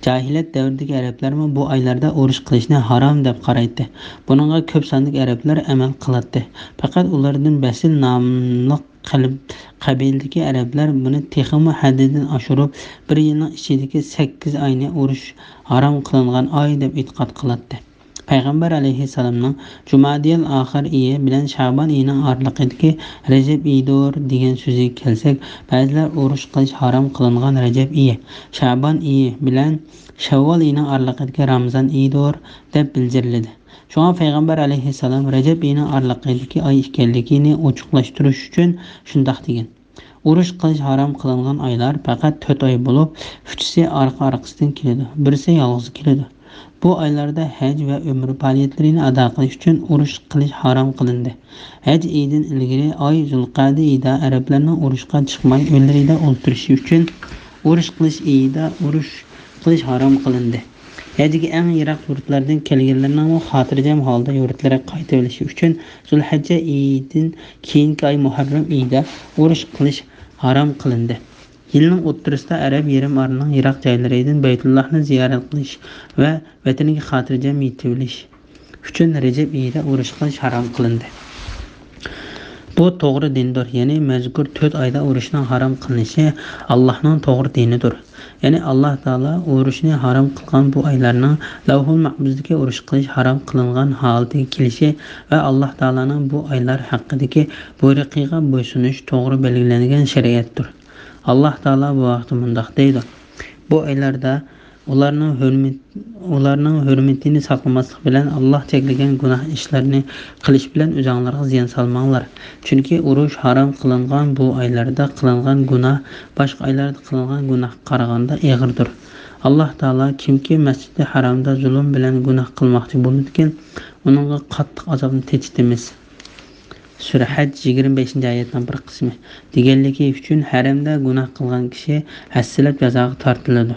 جاھىلىيەت دەۋرىدىكى ئەرەبلەرمۇ بۇ ئايلاردا ئۇرۇش قىلىشنى ھارام دەپ قارايتتى. بۇنىڭغا كۆپ ساندىكى ئەرەبلەر ئەمەل قىلاتتى. پەقەت ئۇلاردىن بەسىل ناملىق قەلب-، قەبىلىدىكى ئەرەبلەر بۇنى تېخىمۇ ھەددىدىن ئاشۇرۇپ، بىر يىلنىڭ ئىچىدىكى سەككىز ئاينى ئۇرۇش ھارام قىلىنغان ئاي دەپ ئېتىقاد قىلاتتى. پەيغەمبەر ئەلەيھىسسالامنىڭ جۇمادىل ئاخىر ئېيى بىلەن شەبان ئېيىنىڭ ئارىلىقىدىكى رەجەب ئېيىدۇر دېگەن سۆزىگە كەلسەك، بەزىلەر ئۇرۇش قىلىش ھارام قىلىنغان رەجەب ئېيى، شەبان ئېيى بىلەن شەۋۋال ئېيىنىڭ ئارىلىقىدىكى رامىزان ئېيىدۇر دەپ بىلجىرلىدى. شۇڭا پەيغەمبەر ئەلەيھىسسالام رەجەب ئېيىنىڭ ئارىلىقىدىكى ئاي ئىكەنلىكىنى ئوچۇقلاشتۇرۇش ئۈچۈن شۇنداق دېگەن. ئۇرۇش قىلىش ھارام قىلىنغان ئايلار پەقەت تۆت ئاي بولۇپ، ئۈچىسى ئارقا-ئارقىسىدىن كېلىدۇ، بىرسى يالغۇز كېلىدۇ. بۇ ئايلاردا ھەج ۋە ئۆمرە پائالىيەتلىرىنى ئادا قىلىش ئۈچۈن ئۇرۇش قىلىش ھارام قىلىندى. ھەج ئېيىدىن ئىلگىرى ئاي زۇلقەدە ئېيىدا ئەرەبلەرنىڭ ئۇرۇشقا چىقماي ئۆيلىرىدە ئولتۇرۇشى ئۈچۈن ئۇرۇش قىلىش ئېيىدا ئۇرۇش قىلىش ھارام قىلىندى. دۇنيادىكى ئەڭ يىراق يۇرتلاردىن كەلگەنلەرنىڭمۇ خاتىرجەم ھالدا يۇرتلىرىغا قايتىۋېلىشى ئۈچۈن زۇلھەججە ئېيىدىن كېيىنكى ئاي مۇھەررەم ئېيىدا ئۇرۇش قىلىش ھارام قىلىندى. يىلنىڭ ئوتتۇرىسىدا ئەرەب يېرىم ئارىلىنىڭ يىراق جايلىرىدىن بەيتۇللاھنى زىيارەت قىلىش ۋە ۋەتىنىگە خاتىرجەم يېتىۋېلىش ئۈچۈن رەجەب ئېيىدا ئۇرۇش قىلىش ھارام قىلىندى. بۇ توغرا دىندۇر، يەنى مەزكۇر تۆت ئايدا ئۇرۇشنىڭ ھارام قىلىنىشى ئاللاھنىڭ توغرا دىنىدۇر. يەنى ئاللاھ تائالا ئۇرۇشنى ھارام قىلغان بۇ ئايلارنىڭ لەۋھۇل مەھپۇزدىكى ئۇرۇش قىلىش ھارام قىلىنغان ھالىتىگە كېلىشى ۋە ئاللاھ تائالانىڭ بۇ ئايلار ھەققىدىكى بۇيرۇقىغا بويسۇنۇش توغرا بەلگىلەنگەن شەرىئەتتۇر. ئاللاھ تائالا بۇ ھەقتە مۇنداق دەيدۇ: بۇ ئايلاردا ئۇلارنىڭ ھۆرمىتى ئۇلارنىڭ ھۆرمىتىنى ساقلىماسلىق بىلەن، ئاللاھ چەكلىگەن گۇناھ ئىشلارنى قىلىش بىلەن ئۆزۈڭلارغا زىيان سالماڭلار. چۈنكى ئۇرۇش ھارام قىلىنغان بۇ ئايلاردا قىلىنغان گۇناھ باشقا ئايلاردا قىلىنغان گۇناھقا قارىغاندا ئېغىردۇر. ئاللاھ تائالا كىمكى مەسچىدى ھارامدا زۇلۇم بىلەن گۇناھ قىلماقچى بولىدىكەن، ئۇنىڭغا قاتتىق ئازابنى تېتىتىمىز. سۈرە ھەج، يىگىرمە بەشىنچى ئايەتنىڭ بىر قىسمى. دېگەنلىكى ئۈچۈن ھەرەمدە گۇناھ قىلغان كىشى ھەسسىلەپ جازاغا تارتىلىدۇ.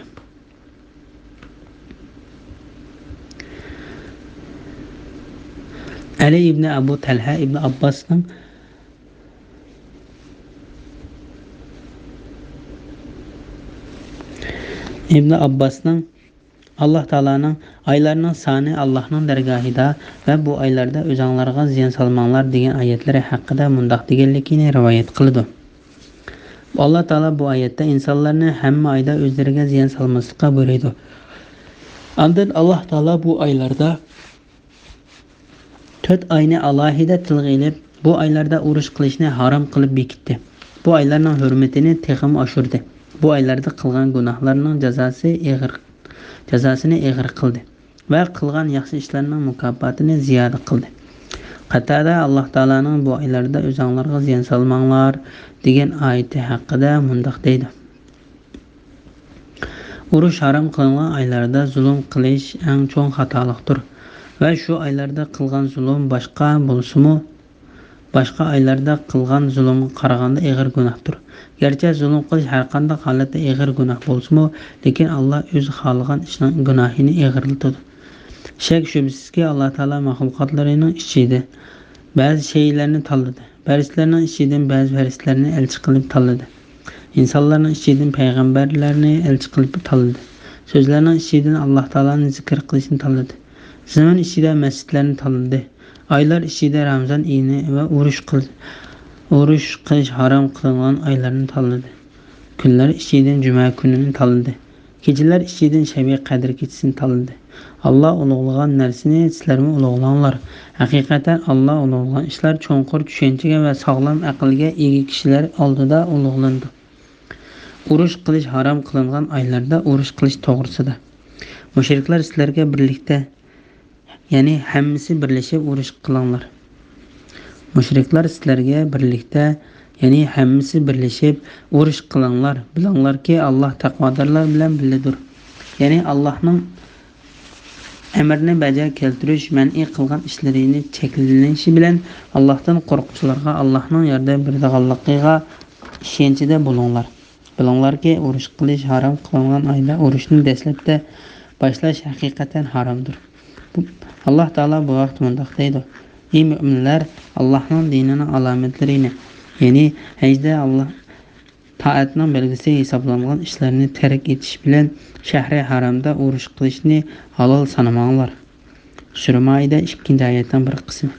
ئەلى ئىبنى ئەبۇ تەلھە ئىبنى ئابباسنىڭ، ئىبنى ئابباسنىڭ ئاللاھ تائالانىڭ «ئايلارنىڭ سانى ئاللاھنىڭ دەرگاھىدا ۋە بۇ ئايلاردا ئۆزۈڭلارغا زىيان سالماڭلار» دېگەن ئايەتلىرى ھەققىدە مۇنداق دېگەنلىكىنى رىۋايەت قىلىدۇ. ئاللاھ تائالا بۇ ئايەتتە ئىنسانلارنى ھەممە ئايدا ئۆزلىرىگە زىيان سالماسلىققا بۇيرۇيدۇ. ئاندىن ئاللاھ تائالا بۇ ئايلاردا تۆت ئاينى ئالاھىدە تىلغا ئېلىپ، بۇ ئايلاردا ئۇرۇش قىلىشنى ھارام قىلىپ بېكىتتى. بۇ ئايلارنىڭ ھۆرمىتىنى تېخىمۇ ئاشۇردى. بۇ ئايلاردا قىلغان گۇناھلارنىڭ جازاسى ئېغىر، جازاسىنى ئېغىر قىلدى ۋە قىلغان ياخشى ئىشلارنىڭ مۇكاپاتىنى زىيادە قىلدى. قاتادە ئاللاھ تائالانىڭ «بۇ ئايلاردا ئۆزۈڭلارغا زىيان سالماڭلار» دېگەن ئايىتى ھەققىدە مۇنداق دەيدۇ: ئۇرۇش ھارام قىلىنغان ئايلاردا زۇلۇم قىلىش ئەڭ چوڭ خاتالىقتۇر ۋە شۇ ئايلاردا قىلغان زۇلۇم باشقا بولسىمۇ، باشقا ئايلاردا قىلغان زۇلۇمغا قارىغاندا ئېغىر گۇناھتۇر. گەرچە زۇلۇم قىلىش ھەرقانداق ھالەتتە ئېغىر گۇناھ بولسىمۇ، لېكىن ئاللاھ ئۆزى خالىغان ئىشنىڭ گۇناھىنى ئېغىرلىتىدۇ. شەك-شۈبھىسىزكى، ئاللاھ تائالا مەخلۇقاتلىرىنىڭ ئىچىدە بەزى شەيئىلەرنى تاللىدى. پەرىشتىلەرنىڭ ئىچىدىن بەزى پەرىشتىلەرنى ئەلچى قىلىپ تاللىدى. ئىنسانلارنىڭ ئىچىدىن پەيغەمبەرلەرنى ئەلچى قىلىپ تاللىدى. سۆزلەرنىڭ ئىچىدىن ئاللاھ تائالانى زىكىر قىلىشنى تاللىدى. زېمىن ئىچىدە مەسچىتلەرنى تاللىدى. ئايلار ئىچىدە رامىزان ئېيىنى ۋە ئۇرۇش قىل-، ئۇرۇش قىلىش ھارام قىلىنغان ئايلارنى تاللىدى. كۈنلەر ئىچىدىن جۈمە كۈنىنى تاللىدى. كېچىلەر ئىچىدىن شەبى قەدىر كېچىسىنى تاللىدى. ئاللاھ ئۇلۇغلىغان نەرسىنى سىلەرمۇ ئۇلۇغلاڭلار. ھەقىقەتەن ئاللاھ ئۇلۇغلىغان ئىشلار چوڭقۇر چۈشەنچىگە ۋە ساغلام ئەقىلگە ئىگە كىشىلەر ئالدىدا ئۇلۇغلىنىدۇ. ئۇرۇش قىلىش ھارام قىلىنغان ئايلاردا ئۇرۇش قىلىش توغرىسىدا. مۇشرىكلار سىلەرگە بىرلىكتە، يەنى ھەممىسى بىرلىشىپ ئۇرۇش قىلىڭلار. مۇشرىكلار سىلەرگە بىرلىكتە، يەنى ھەممىسى بىرلىشىپ ئۇرۇش قىلىڭلار. بىلىڭلاركى، ئاللاھ تەقۋادارلار بىلەن بىللىدۇر. يەنى ئاللاھنىڭ ئەمرىنى بەجا كەلتۈرۈش، مەنئى قىلغان ئىشلىرىنى چەكلىنىشى بىلەن ئاللاھتىن قورققۇچىلارغا ئاللاھنىڭ ياردەم بېرىدىغانلىقىغا ئىشەنچىدە بولۇڭلار. بىلىڭلاركى، ئۇرۇش قىلىش ھارام قىلىنغان ئايدا ئۇرۇشنى دەسلەپتە باشلاش ھەقىقەتەن ھارامدۇر. بۇ، ئاللاھ تائالا بۇ ھەقتە مۇنداق دەيدۇ: ئى مۆمىنلەر، ئاللاھنىڭ دىنىنىڭ ئالامەتلىرىنى، يەنى ھەجدە ئاللاھ تائەتنىڭ بەلگىسى ھېسابلانغان ئىشلارنى تەرك ئېتىش بىلەن شەھرى ھارامدا ئۇرۇش قىلىشنى ھالال سانىماڭلار. سۈرە مائىدە، ئىككىنچى ئايەتنىڭ بىر قىسمى.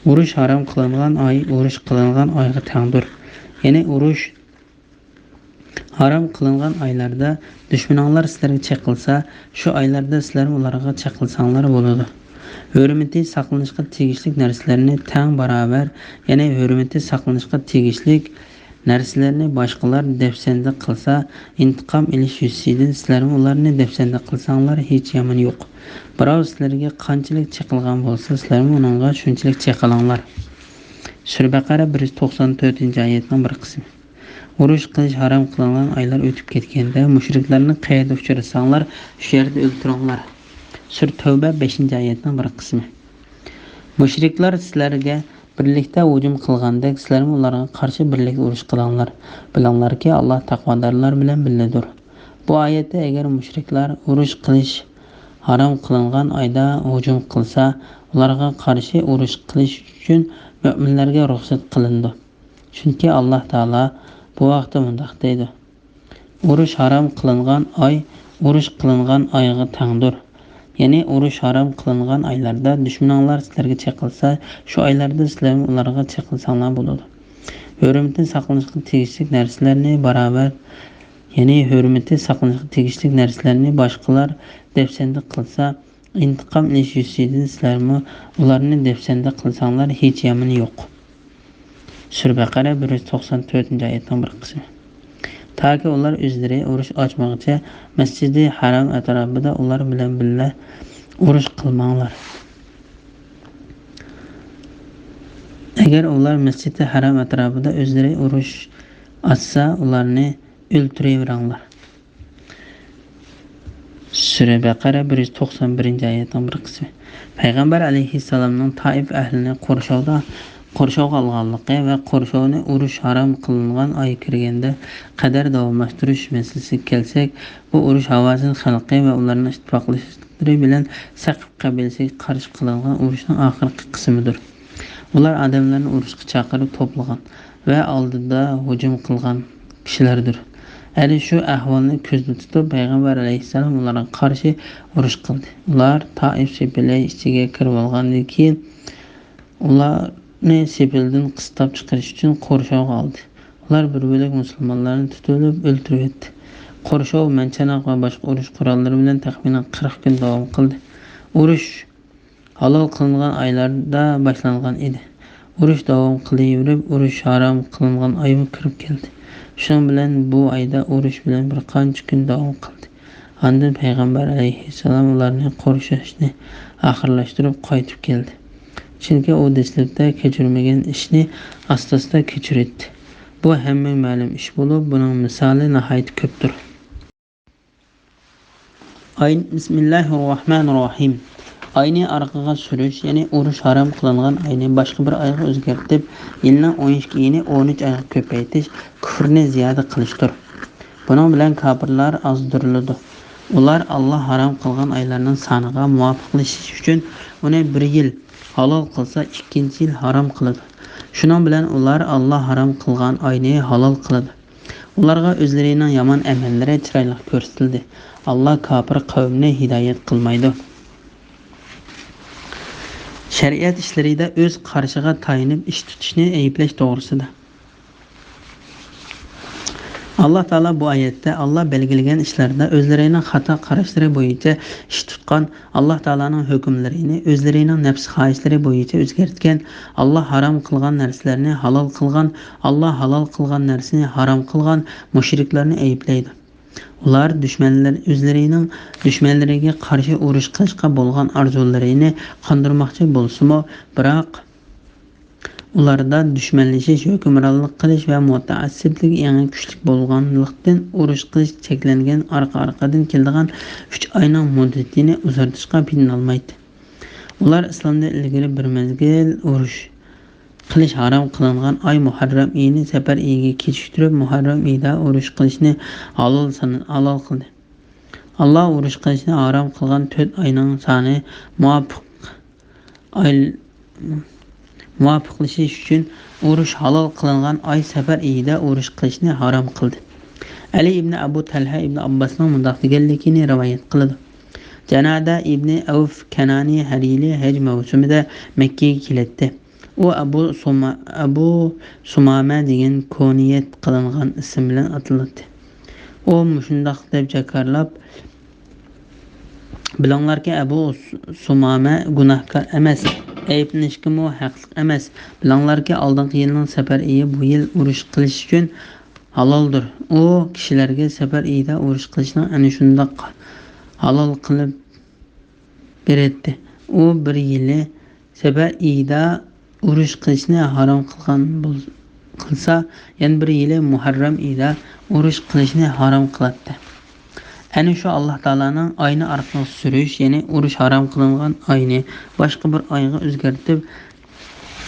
ئۇرۇش ھارام قىلىنغان ئاي ئۇرۇش قىلىنغان ئايغا تەڭدۇر. يەنى ئۇرۇش ھارام قىلىنغان ئايلاردا دۈشمىنىڭلار سىلەرگە چېقىلسا، شۇ ئايلاردا سىلەرمۇ ئۇلارغا چېقىلساڭلار بولىدۇ. ھۆرمىتى ساقلىنىشقا تېگىشلىك نەرسىلەرنى تەڭ باراۋەر، يەنى ھۆرمىتى ساقلىنىشقا تېگىشلىك نەرسىلەرنى باشقىلار دەپسەندە قىلسا، ئىنتىقام ئېلىش يۈزىسىدىن سىلەرمۇ ئۇلارنى دەپسەندە قىلساڭلار ھېچ يامان يوق. بىراۋ سىلەرگە قانچىلىك چېقىلغان بولسا، سىلەرمۇ ئۇنىڭغا شۇنچىلىك چېقىلىڭلار. سۈرە بەقەرە، بىر يۈز توقسان تۆتىنچى ئايەتنىڭ بىر قىسمى. ئۇرۇش قىلىش ھارام قىلىنغان ئايلار ئۆتۈپ كەتكەندە، مۇشرىكلارنى قەيەردە ئۇچرىساڭلار، شۇ يەردە ئۆلتۈرۈڭلار. سۈرە تەۋبە، بەشىنچى ئايەتنىڭ بىر قىسمى. مۇشرىكلار سىلەرگە بىرلىكتە ھۇجۇم قىلغاندەك، سىلەرمۇ ئۇلارغا قارشى بىرلىكتە ئۇرۇش قىلىڭلار. بىلىڭلاركى، ئاللاھ تەقۋادارلار بىلەن بىللىدۇر. بۇ ئايەتتە ئەگەر مۇشرىكلار ئۇرۇش قىلىش ھارام قىلىنغان ئايدا ھۇجۇم قىلسا، ئۇلارغا قارشى ئۇرۇش قىلىش ئۈچۈن مۆمىنلەرگە رۇخسەت قىلىنىدۇ. چۈنكى ئاللاھ تائالا بۇ ھەقتە مۇنداق دەيدۇ: ئۇرۇش ھارام قىلىنغان ئاي ئۇرۇش قىلىنغان ئايغا تەڭدۇر. يەنى ئۇرۇش ھارام قىلىنغان ئايلاردا دۈشمىنىڭلار سىلەرگە چېقىلسا، شۇ ئايلاردا سىلەرمۇ ئۇلارغا چېقىلساڭلار بولىدۇ. ھۆرمىتى ساقلىنىشقا تېگىشلىك نەرسىلەرنى باراۋەر، يەنى ھۆرمىتى ساقلىنىشقا تېگىشلىك نەرسىلەرنى باشقىلار دەپسەندە قىلسا، ئىنتىقام ئېلىش يۈزىسىدىن سىلەرمۇ ئۇلارنى دەپسەندە قىلساڭلار ھېچ يامىنى يوق. سۈرە بەقەرە بىر يۈز توقسان تۆتىنچى ئايەتنىڭ بىر قىسمى. تاكى ئۇلار ئۆزلىرى ئۇرۇش ئاچمىغۇچە مەسچىدى ھەرام ئەتراپىدا ئۇلار بىلەن بىللە ئۇرۇش قىلماڭلار. ئەگەر ئۇلار مەسچىدى ھەرام ئەتراپىدا ئۆزلىرى ئۇرۇش ئاچسا، ئۇلارنى ئۆلتۈرۈۋېرىڭلار. سۈرە بەقەرە بىر يۈز توقسان بىرىنچى ئايەتنىڭ بىر قىسمى. پەيغەمبەر ئەلەيھىسسالامنىڭ تائىپ ئەھلىنى قورشاۋدا، قورشاۋغا ئالغانلىقى ۋە قورشاۋنى ئۇرۇش ھارام قىلىنغان ئاي كىرگەندە قەدەر داۋاملاشتۇرۇش مەسىلىسىگە كەلسەك، بۇ ئۇرۇش ھاۋازىن خەلقى ۋە ئۇلارنىڭ ئىتتىپاقلىشىشلىرى بىلەن سەقىف قەبىلىسىگە قارشى قىلىنغان ئۇرۇشنىڭ ئاخىرقى قىسمىدۇر. ئۇلار ئادەملەرنى ئۇرۇشقا چاقىرىپ توپلىغان ۋە ئالدىدا ھۇجۇم قىلغان كىشىلەردۇر. ئەنە شۇ ئەھۋالنى كۆزدە تۇتۇپ، پەيغەمبەر ئەلەيھىسسالام ئۇلارغا قارشى ئۇرۇش قىلدى. ئۇلار تائىف سېپىلى ئىچىگە كىرىۋالغاندىن كېيىن، ئۇلارنى سېپىلدىن قىستاپ چىقىرىش ئۈچۈن قورشاۋغا ئالدى. ئۇلار بىر بۆلەك مۇسۇلمانلارنى تۇتۇۋېلىپ ئۆلتۈرۈۋەتتى. قورشاۋ مەنچىنىق ۋە باشقا ئۇرۇش قوراللىرى بىلەن تەخمىنەن قىرىق كۈن داۋام قىلدى. ئۇرۇش ھالال قىلىنغان ئايلاردا باشلانغان ئىدى. ئۇرۇش داۋام قىلىۋېرىپ، ئۇرۇش ھارام قىلىنغان ئايمۇ كىرىپ كەلدى. شۇنىڭ بىلەن بۇ ئايدا ئۇرۇش بىلەن بىر قانچە كۈن داۋام قىلدى. ئاندىن پەيغەمبەر ئەلەيھىسسالام ئۇلارنى قورشاشنى ئاخىرلاشتۇرۇپ قايتىپ كەلدى. چۈنكى ئۇ دەسلەپتە كەچۈرمىگەن ئىشنى ئاستا-ئاستا كەچۈرەتتى. بۇ ھەممىگە مەلۇم ئىش بولۇپ، بۇنىڭ مىسالى ناھايىتى كۆپتۇر. ئاينى، بىسمىللاھىررەھمانىررەھىم. ئاينى ئارقىغا سۈرۈش، يەنى ئۇرۇش ھارام قىلىنغان ئاينى باشقا بىر ئايغا ئۆزگەرتىپ، يىلنىڭ ئون ئىككى يىلى ئون ئۈچ ئايغا كۆپەيتىش كۇفرنى زىيادە قىلىشتۇر. بۇنىڭ بىلەن كاپىرلار ئازدۇرۇلىدۇ. ئۇلار ئاللا ھارام قىلغان ئايلارنىڭ سانىغا مۇۋاپىقلىشىش ئۈچۈن ئۇنى بىر يىل ھالال قىلسا، ئىككىنچى يىل ھارام قىلىدۇ. شۇنىڭ بىلەن ئۇلار ئاللا ھارام قىلغان ئاينى ھالال قىلىدۇ. ئۇلارغا ئۆزلىرىنىڭ يامان ئەمەللىرى چىرايلىق كۆرسىتىلدى. ئاللا كاپىر قەۋمنى ھىدايەت قىلمايدۇ. شەرىئەت ئىشلىرىدا ئۆز قارىشىغا تايىنىپ ئىش تۇتۇشنى ئەيىبلەش توغرىسىدا. ئاللا تائالا بۇ ئايەتتە ئاللا بەلگىلىگەن ئىشلاردا ئۆزلىرىنىڭ خاتا قاراشلىرى بويىچە ئىش تۇتقان، ئاللا تائالانىڭ ھۆكۈملىرىنى ئۆزلىرىنىڭ نەپس خاھىشلىرى بويىچە ئۆزگەرتكەن، ئاللا ھارام قىلغان نەرسىلەرنى ھالال قىلغان، ئاللا ھالال قىلغان نەرسىنى ھارام قىلغان مۇشرىكلارنى ئەيىبلەيدۇ. ئۇلار دۈشمەنلەر، ئۆزلىرىنىڭ دۈشمەنلىرىگە قارشى ئۇرۇش قىلىشقا بولغان ئارزۇلىرىنى قاندۇرماقچى بولسىمۇ، بىراق ئۇلاردا دۈشمەنلىشىش، ھۆكۈمرانلىق قىلىش ۋە مۇتەئەسسىپلىك ئېڭى كۈچلۈك بولغانلىقتىن، ئۇرۇش قىلىش چەكلەنگەن ئارقا-ئارقىدىن كېلىدىغان ئۈچ ئاينىڭ مۇددىتىنى ئۇزارتىشقا پېتىنالمايتتى. ئۇلار ئىسلامدىن ئىلگىرى بىر مەزگىل ئۇرۇش قىلىش ھارام قىلىنغان ئاي مۇھەررەم ئېيىنى سەپەر ئېيىگە كېچىكتۈرۈپ، مۇھەررەم ئېيىدا ئۇرۇش قىلىشنى ھالال سان-، ھالال قىلدى. ئاللا ئۇرۇش قىلىشنى ھارام قىلغان تۆت ئاينىڭ سانى مۇۋاپىق ئاي-، مۇۋاپىقلىشىش ئۈچۈن ئۇرۇش ھالال قىلىنغان ئاي سەپەر ئېيىدا ئۇرۇش قىلىشنى ھارام قىلدى. ئەلى ئىبنى ئەبۇ تەلھە ئىبنى ئابباسنىڭ مۇنداق دېگەنلىكىنى رىۋايەت قىلىدۇ. جانادە ئىبنى ئەۋف كەنانى ھەر يىلى ھەج مەۋسۇمىدا مەككىگە كېلەتتى. ئۇ ئەبۇ سۇما-، ئەبۇ سۇمامە دېگەن كۇنيەت قىلىنغان ئىسىم بىلەن ئاتىلاتتى. ئۇ مۇشۇنداق دەپ جاكارلاپ، بىلىڭلاركى، ئەبۇ سۇ-، سۇمامە گۇناھكار ئەمەس، ئەيىبلىنىشكىمۇ ھەقلىق ئەمەس. بىلىڭلاركى، ئالدىنقى يىلنىڭ سەپەر ئېيى بۇ يىل ئۇرۇش قىلىش ئۈچۈن ھالالدۇر. ئۇ كىشىلەرگە سەپەر ئېيىدا ئۇرۇش قىلىشنىڭ ئەنە شۇنداق ھالال قىلىپ بېرەتتى. ئۇ بىر يىلى سەپەر ئېيىدا ئۇرۇش قىلىشنى ھارام قىلغان بول-، قىلسا، يەنە بىر يىلى مۇھەررەم ئېيىدا ئۇرۇش قىلىشنى ھارام قىلاتتى. ئەنە شۇ ئاللا تائالانىڭ ئاينى ئارقىغا سۈرۈش، يەنى ئۇرۇش ھارام قىلىنغان ئاينى باشقا بىر ئايغا ئۆزگەرتىپ،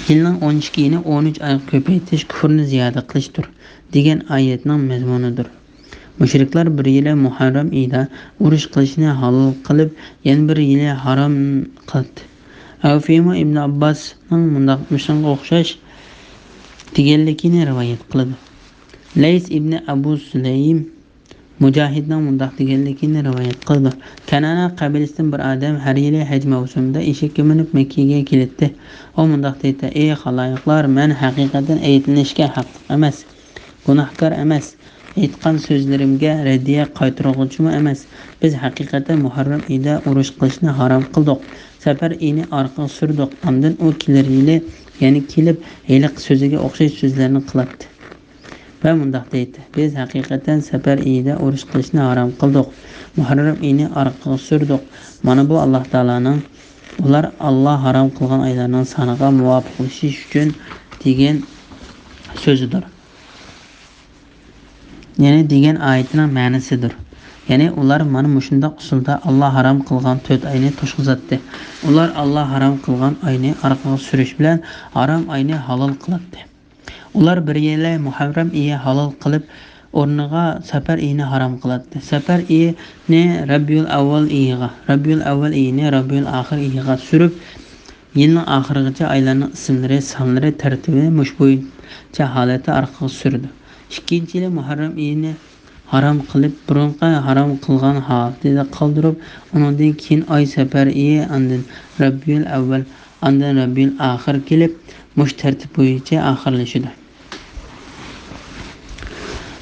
يىلنىڭ ئون ئىككى يىلى ئون ئۈچ ئايغا كۆپەيتىش كۇفرنى زىيادە قىلىشتۇر، دېگەن ئايەتنىڭ مەزمۇنىدۇر. مۇشرىكلار بىر يىلى مۇھەررەم ئېيىدا ئۇرۇش قىلىشنى ھالال قىلىپ، يەنە بىر يىلى ھارام قىلاتتى. ئەۋفىمۇ ئىبن ئابباسنىڭ مۇنداق، مۇشۇنىڭغا ئوخشاش دېگەنلىكىنى رىۋايەت قىلىدۇ. لەيس ئىبن ئەبۇ سۇلەيم مۇجاھىدنىڭ مۇنداق دېگەنلىكىنى رىۋايەت قىلىدۇ. كەنانە قەبىلىسىدىن بىر ئادەم ھەر يىلى ھەج مەۋسۇمىدا ئېشەككە مىنىپ مەككىگە كېلەتتى. ئۇ مۇنداق دەيتتى: «ئەي خالايىقلار، مەن ھەقىقەتەن ئەيىبلىنىشكە ھەقلىق ئەمەس، گۇناھكار ئەمەس. ئېيتقان سۆزلىرىمگە رەددىيە قايتۇرغۇچىمۇ ئەمەس. بىز ھەقىقەتەن مۇھەررەم ئېيىدا ئۇرۇش قىلىشنى ھارام قىلدۇق. سەپەر ئېيىنى ئارقىغا سۈردۇق. ئاندىن ئۇ كېلەر يىلى يەنە كېلىپ، ھېلىقى سۆزىگە ئوخشاش سۆزلەرنى قىلاتتى.» ۋە مۇنداق دەيتتى: «بىز ھەقىقەتەن سەپەر ئېيىدا ئۇرۇش قىلىشنى ھارام قىلدۇق، مۇھەررەم ئېيىنى ئارقىغا سۈردۇق. مانا بۇ ئاللاھ تائالانىڭ، ئۇلار ئاللاھ ھارام قىلغان ئايلارنىڭ سانىغا مۇۋاپىقلىشىش ئۈچۈن دېگەن سۆزىدۇر.» يەنى دېگەن ئايىتىنىڭ مەنىسىدۇر. يەنى ئۇلار مانا مۇشۇنداق ئۇسۇلدا ئاللاھ ھارام قىلغان تۆت ئاينى توشقۇزاتتى. ئۇلار ئاللاھ ھارام قىلغان ئاينى ئارقىغا سۈرۈش بىلەن ھارام ئاينى ھالال قىلاتتى. ئۇلار بىر يىلى مۇھەررەم ئېيى ھالال قىلىپ، ئورنىغا سەپەر ئېيىنى ھارام قىلاتتى. سەپەر ئېيىنى رەبىئۇل ئەۋۋەل ئېيىغا، رەبىئۇل ئەۋۋەل ئېيىنى رەبىئۇل ئاخىر ئېيىغا سۈرۈپ، يىلنىڭ ئاخىرىغىچە ئايلارنىڭ ئىسىملىرى، سانلىرى، تەرتىپى مۇشۇ بويىچە ھالەتتە ئارقىغا سۈرىدۇ. ئىككىنچى يىلى مۇھەررەم ئېيىنى ھارام قىلىپ، بۇرۇنقى ھارام قىلغان ھالىتىدە قالدۇرۇپ، ئۇنىڭدىن كېيىن ئاي سەپەر ئېيى، ئاندىن رەبىئۇل ئەۋۋەل، ئاندىن رەبىئۇل ئاخىر كېلىپ، مۇشۇ تەرتىپ بويىچە ئاخىرلىشىدۇ.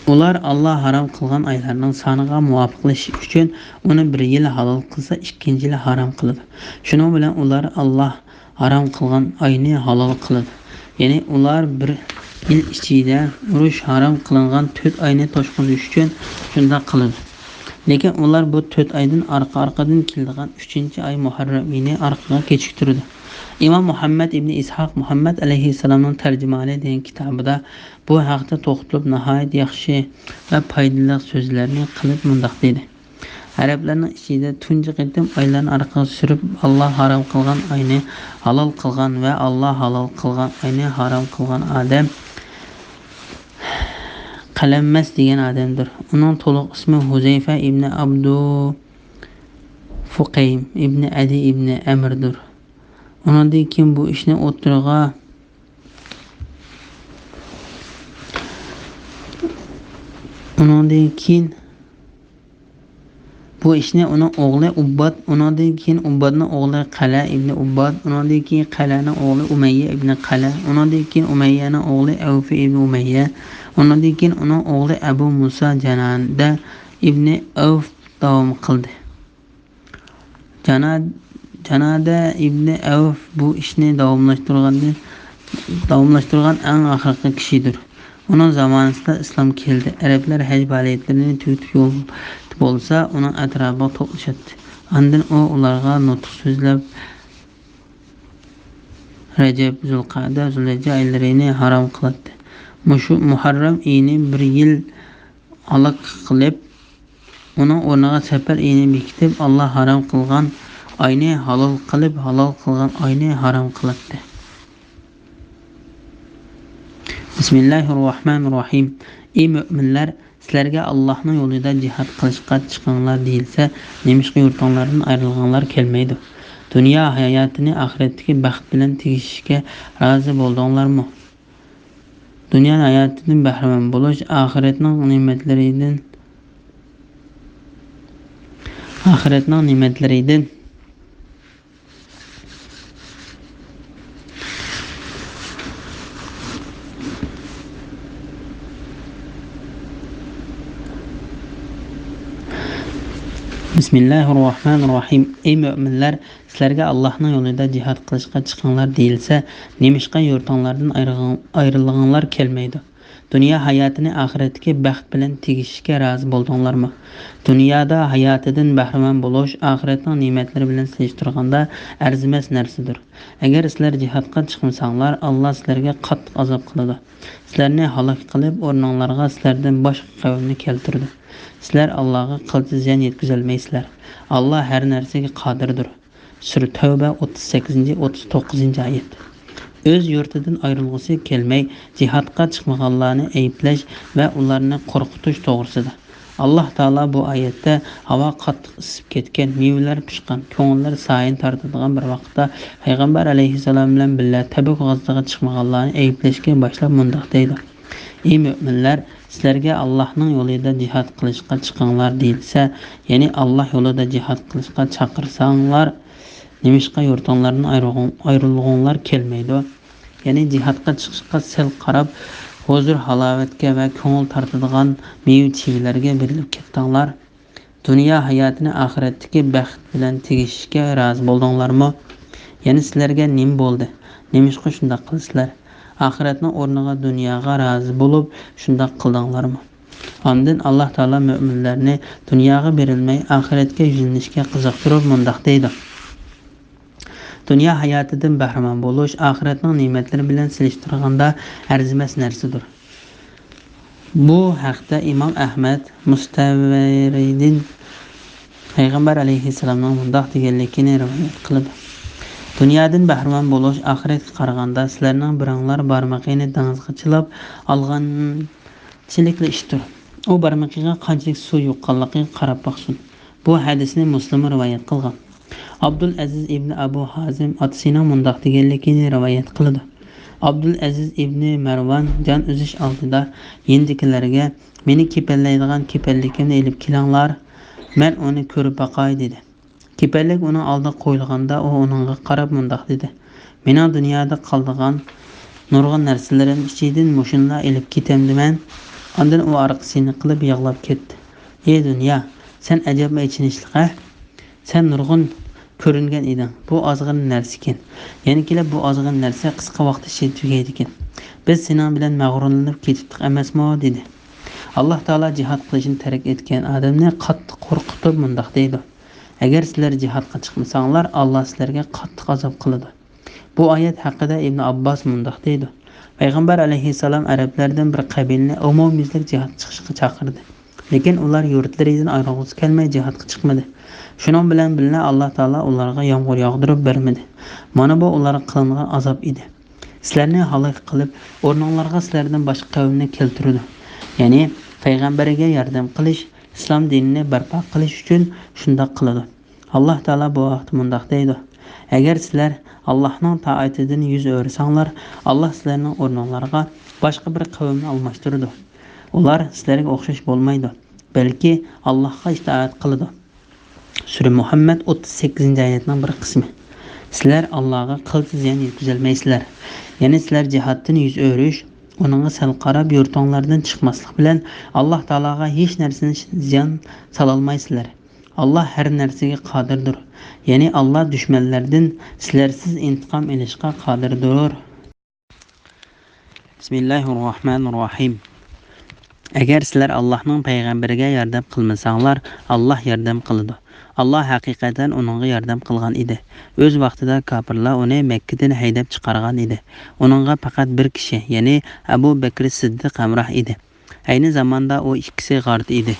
ئۇلار ئاللاھ ھارام قىلغان ئايلارنىڭ سانىغا مۇۋاپىقلىشىش ئۈچۈن ئۇنى بىر يىل ھالال قىلسا، ئىككىنچى يىلى ھارام قىلىدۇ. شۇنىڭ بىلەن ئۇلار ئاللاھ ھارام قىلغان ئاينى ھالال قىلىدۇ. يەنى ئۇلار بىر يىل ئىچىدە ئۇرۇش ھارام قىلىنغان تۆت ئاينى توشقۇزۇش ئۈچۈن شۇنداق قىلىدۇ. لېكىن ئۇلار بۇ تۆت ئايدىن ئارقا-ئارقىدىن كېلىدىغان ئۈچىنچى ئاي مۇھەررەم ئېيىنى ئارقىغا كېچىكتۈرىدۇ. ئىمام مۇھەممەد ئىبنى ئىسھاق مۇھەممەد ئەلەيھىسسالامنىڭ تەرجىمىھالى دېگەن كىتابىدا بۇ ھەقتە توختىلىپ ناھايىتى ياخشى ۋە پايدىلىق سۆزلەرنى قىلىپ مۇنداق دېدى: ئەرەبلەرنىڭ ئىچىدە تۇنجى قېتىم ئايلارنى ئارقىغا سۈرۈپ، ئاللاھ ھارام قىلغان ئاينى ھالال قىلغان ۋە ئاللاھ ھالال قىلغان ئاينى ھارام قىلغان ئادەم قەلەممەس دېگەن ئادەمدۇر. ئۇنىڭ تولۇق ئىسمى ھۇزەيفە ئىبنى ئابدۇ فۇقەيم ئىبنى ئەدى ئىبنى ئەمىردۇر. ئۇنىڭدىن كېيىن بۇ ئىشنى ئوتتۇرىغا ئۇنىڭدىن كېيىن بۇ ئىشنى ئۇنىڭ ئوغلى ئۇبباد، ئۇنىڭدىن كېيىن ئۇببادنىڭ ئوغلى قەلە ئىبنى ئۇبباد، ئۇنىڭدىن كېيىن قەلەنىڭ ئوغلى ئۇمەييە ئىبنى قەلە، ئۇنىڭدىن كېيىن ئۇمەييەنىڭ ئوغلى ئەۋفى ئىبنى ئۇمەييە، ئۇنىڭدىن كېيىن ئۇنىڭ ئوغلى ئەبۇ مۇسا جانادە ئىبنى ئەۋف داۋام قىلدى. جانا-، جانادە ئىبنى ئەۋف بۇ ئىشنى داۋاملاشتۇرغاندىن، داۋاملاشتۇرغان ئەڭ ئاخىرقى كىشىدۇر. ئۇنىڭ زامانىسىدا ئىسلام كەلدى. ئەرەبلەر ھەج پائالىيەتلىرىنى تۈگىتىپ يول بولسا، ئۇنىڭ ئەتراپىغا توپلىشاتتى. ئاندىن ئۇ ئۇلارغا نۇتۇق سۆزلەپ، رەجەب، زۇلقەدە، زۇلھىججە ئايلىرىنى ھارام قىلاتتى. مۇشۇ مۇھەررەم ئېيىنى بىر يىل ھالاك قىلىپ، ئۇنىڭ ئورنىغا سەپەر ئېيىنى بېكىتىپ، ئاللاھ ھارام قىلغان ئاينى ھالال قىلىپ، ھالال قىلغان ئاينى ھارام قىلاتتى. بىسمىللاھىررەھمانىررەھىم. ئەي مۆمىنلەر، سىلەرگە ئاللاھنىڭ يولىدا جىھاد قىلىشقا چىقىڭلار دېيىلسە، نېمىشقا يۇرتۇڭلاردىن ئايرىلغۇڭلار كەلمەيدۇ؟ دۇنيا ھاياتىنى ئاخىرەتتىكى بەخت بىلەن تېگىشىشكە رازى بولدۇڭلارمۇ؟ دۇنيا ھاياتىدىن بەھرىمەن بولۇش ئاخىرەتنىڭ نېمەتلىرىدىن، ئاخىرەتنىڭ نېمەتلىرىدىن. بىسمىللاھىررەھمانىررەھىم. ئەي مۆمىنلەر، سىلەرگە ئاللاھنىڭ يولىدا جىھاد قىلىشقا چىقىڭلار دېيىلسە، نېمىشقا يۇرتۇڭلاردىن ئايرىلغىڭ-، ئايرىلغىڭلار كەلمەيدۇ؟ دۇنيا ھاياتىنى ئاخىرەتتىكى بەخت بىلەن تېگىشىشكە رازى بولدۇڭلارمۇ؟ دۇنيادا ھاياتىدىن بەھرىمەن بولۇش ئاخىرەتنىڭ نېمەتلىرى بىلەن سېلىشتۇرغاندا ئەرزىمەس نەرسىدۇر. ئەگەر سىلەر جىھادقا چىقمىساڭلار، ئاللاھ سىلەرگە قاتتىق ئازاب قىلىدۇ. سىلەرنى ھالاك قىلىپ، ئورنۇڭلارغا سىلەردىن باشقا قەۋمنى كەلتۈرىدۇ. سىلەر ئاللاھقا قىلچە زىيان يەتكۈزەلمەيسىلەر. ئاللاھ ھەر نەرسىگە قادىردۇر. سۈرە تەۋبە، ئوتتۇز سەككىزىنچى، ئوتتۇز توققۇزىنچى ئايەت. ئۆز يۇرتىدىن ئايرىلغۇسى كەلمەي، جىھادقا چىقمىغانلارنى ئەيىبلەش ۋە ئۇلارنى قورقۇتۇش توغرىسىدا. ئاللاھ تائالا بۇ ئايەتتە ھاۋا قاتتىق ئىسسىپ كەتكەن، مېۋىلەر پىشقان، كۆڭۈللەر سايىنى تارتىدىغان بىر ۋاقىتتا پەيغەمبەر ئەلەيھىسسالام بىلەن بىللە تەبۈك غازىتىغا چىقمىغانلارنى ئەيىبلەشكە باشلاپ مۇنداق دەيدۇ: «ئى مۆمىنلەر، سىلەرگە ئاللاھنىڭ يولىدا جىھاد قىلىشقا چىقىڭلار دېيىلسە، يەنى ئاللاھ يولىدا جىھاد قىلىشقا چاقىرساڭلار، نېمىشقا يۇرتۇڭلاردىن ئايرىلغۇڭ-، ئايرىلغۇڭلار كەلمەيدۇ؟» يەنى جىھادقا چىقىشقا سەل قاراپ، ھۇزۇر-ھالاۋەتكە ۋە كۆڭۈل تارتىدىغان مېۋە-چېۋىلەرگە بېرىلىپ كەتتىڭلار. دۇنيا ھاياتىنى ئاخىرەتتىكى بەخت بىلەن تېگىشىشكە رازى بولدۇڭلارمۇ؟ يەنى سىلەرگە نېمە بولدى؟ نېمىشقا شۇنداق قىلىسىلەر؟ ئاخىرەتنىڭ ئورنىغا دۇنياغا رازى بولۇپ شۇنداق قىلدىڭلارمۇ؟ ئاندىن ئاللاھ تائالا مۆمىنلەرنى دۇنياغا بېرىلمەي، ئاخىرەتكە يۈزلىنىشكە قىزىقتۇرۇپ مۇنداق دەيدۇ: «دۇنيا ھاياتىدىن بەھرىمەن بولۇش ئاخىرەتنىڭ نېمەتلىرى بىلەن سېلىشتۇرغاندا ئەرزىمەس نەرسىدۇر.» بۇ ھەقتە ئىمام ئەھمەد مۇستەۋرىدىن پەيغەمبەر ئەلەيھىسسالامنىڭ مۇنداق دېگەنلىكىنى رىۋايەت قىلىدۇ: «دۇنيادىن بەھرىمەن بولۇش ئاخىرەتكە قارىغاندا سىلەرنىڭ بىرىڭلار بارمىقىنى دېڭىزغا چىلاپ ئالغانچىلىكلا ئىشتۇر. ئۇ بارمىقىغا قانچىلىك سۇ يۇققانلىقىغا قاراپ باقسۇن.» بۇ ھەدىسنى مۇسلىم رىۋايەت قىلغان. ئابدۇل ئەزىز ئىبنى ئەبۇ ھازىم ئاتىسىنىڭ مۇنداق دېگەنلىكىنى رىۋايەت قىلىدۇ: ئابدۇل ئەزىز ئىبنى مەرۋان جان ئۈزۈش ئالدىدا يېنىدىكىلەرگە: «مېنى كېپەنلەيدىغان كېپەنلىكىمنى ئېلىپ كېلىڭلار، مەن ئۇنى كۆرۈپ باقاي» دېدى. كېپەنلىك ئۇنىڭ ئالدىغا قويۇلغاندا، ئۇ ئۇنىڭغا قاراپ مۇنداق دېدى: «مېنىڭ دۇنيادا قالىدىغان نۇرغۇن نەرسىلىرىم ئىچىدىن مۇشۇنىلا ئېلىپ كېتەمدىمەن؟» ئاندىن ئۇ ئارقىسىنى قىلىپ يىغلاپ كېتىتتى. ئى دۇنيا، سەن ئەجەبمۇ ئېچىنىشلىق ھە! سەن نۇرغۇن كۆرۈنگەن ئىدىڭ. بۇ ئازغىنە نەرسىكەن. يەنە كېلىپ بۇ ئازغىنە نەرسە قىسقا ۋاقىت ئىچىدە تۈگەيدىكەن. بىز سېنىڭ بىلەن مەغرۇرلىنىپ كېتىپتۇق ئەمەسمۇ؟ دېدى. ئاللاھ تائالا جىھاد قىلىشنى تەرك ئەتكەن ئادەمنى قاتتىق قورقۇتۇپ مۇنداق دەيدۇ: «ئەگەر سىلەر جىھادقا چىقمىساڭلار، ئاللاھ سىلەرگە قاتتىق ئازاب قىلىدۇ.» بۇ ئايەت ھەققىدە ئىبنى ئابباس مۇنداق دەيدۇ: پەيغەمبەر ئەلەيھىسسالام ئەرەبلەردىن بىر قەبىلىنى ئومۇميۈزلۈك جىھادقا چىقىشقا چاقىردى. لېكىن ئۇلار يۇرتلىرىدىن ئايرىلغۇسى كەلمەي جىھادقا چىقمىدى. شۇنىڭ بىلەن بىللە، ئاللاھ تائالا ئۇلارغا يامغۇر ياغدۇرۇپ بەرمىدى. مانا بۇ ئۇلارغا قىلىنغان ئازاب ئىدى. سىلەرنى ھالاك قىلىپ، ئورنۇڭلارغا سىلەردىن باشقا قەۋمنى كەلتۈرىدۇ. يەنى پەيغەمبەرگە ياردەم قىلىش، ئىسلام دىنىنى بەرپا قىلىش ئۈچۈن شۇنداق قىلىدۇ. ئاللاھ تائالا بۇ ھەقتە مۇنداق دەيدۇ: «ئەگەر سىلەر ئاللاھنىڭ تائىتىدىن يۈز ئۆرۈسەڭلار، ئاللاھ سىلەرنىڭ ئورنۇڭلارغا باشقا بىر قەۋمنى ئالماشتۇرىدۇ. ئۇلار سىلەرگە ئوخشاش بولمايدۇ، بەلكى ئاللاھقا ئىتائەت قىلىدۇ.» سۈرە مۇھەممەد ئوتتۇز سەككىزىنچى ئايەتنىڭ بىر قىسمى. سىلەر ئاللاھقا قىلچە زىيان يەتكۈزەلمەيسىلەر. يەنى سىلەر جىھادتىن يۈز ئۆرۈش، ئۇنىڭغا سەل قاراپ يۇرتۇڭلاردىن چىقماسلىق بىلەن ئاللاھ تائالاغا ھېچ نەرسىنى زىيان سالالمايسىلەر. ئاللاھ ھەر نەرسىگە قادىردۇر. يەنى ئاللاھ دۈشمەنلەردىن سىلەرسىز ئىنتىقام ئېلىشقا قادىردۇر. بىسمىللاھىررەھمانىررەھىم. ئەگەر سىلەر ئاللاھنىڭ پەيغەمبىرىگە ياردەم قىلمىساڭلار، ئاللاھ ياردەم قىلىدۇ. ئاللاھ ھەقىقەتەن ئۇنىڭغا ياردەم قىلغان ئىدى. ئۆز ۋاقتىدا كاپىرلار ئۇنى مەككىدىن ھەيدەپ چىقارغان ئىدى. ئۇنىڭغا پەقەت بىر كىشى، يەنى ئەبۇ بەكرى سىددىق ھەمراھ ئىدى. ئەينى زاماندا ئۇ ئىككىسى غاردا ئىدى.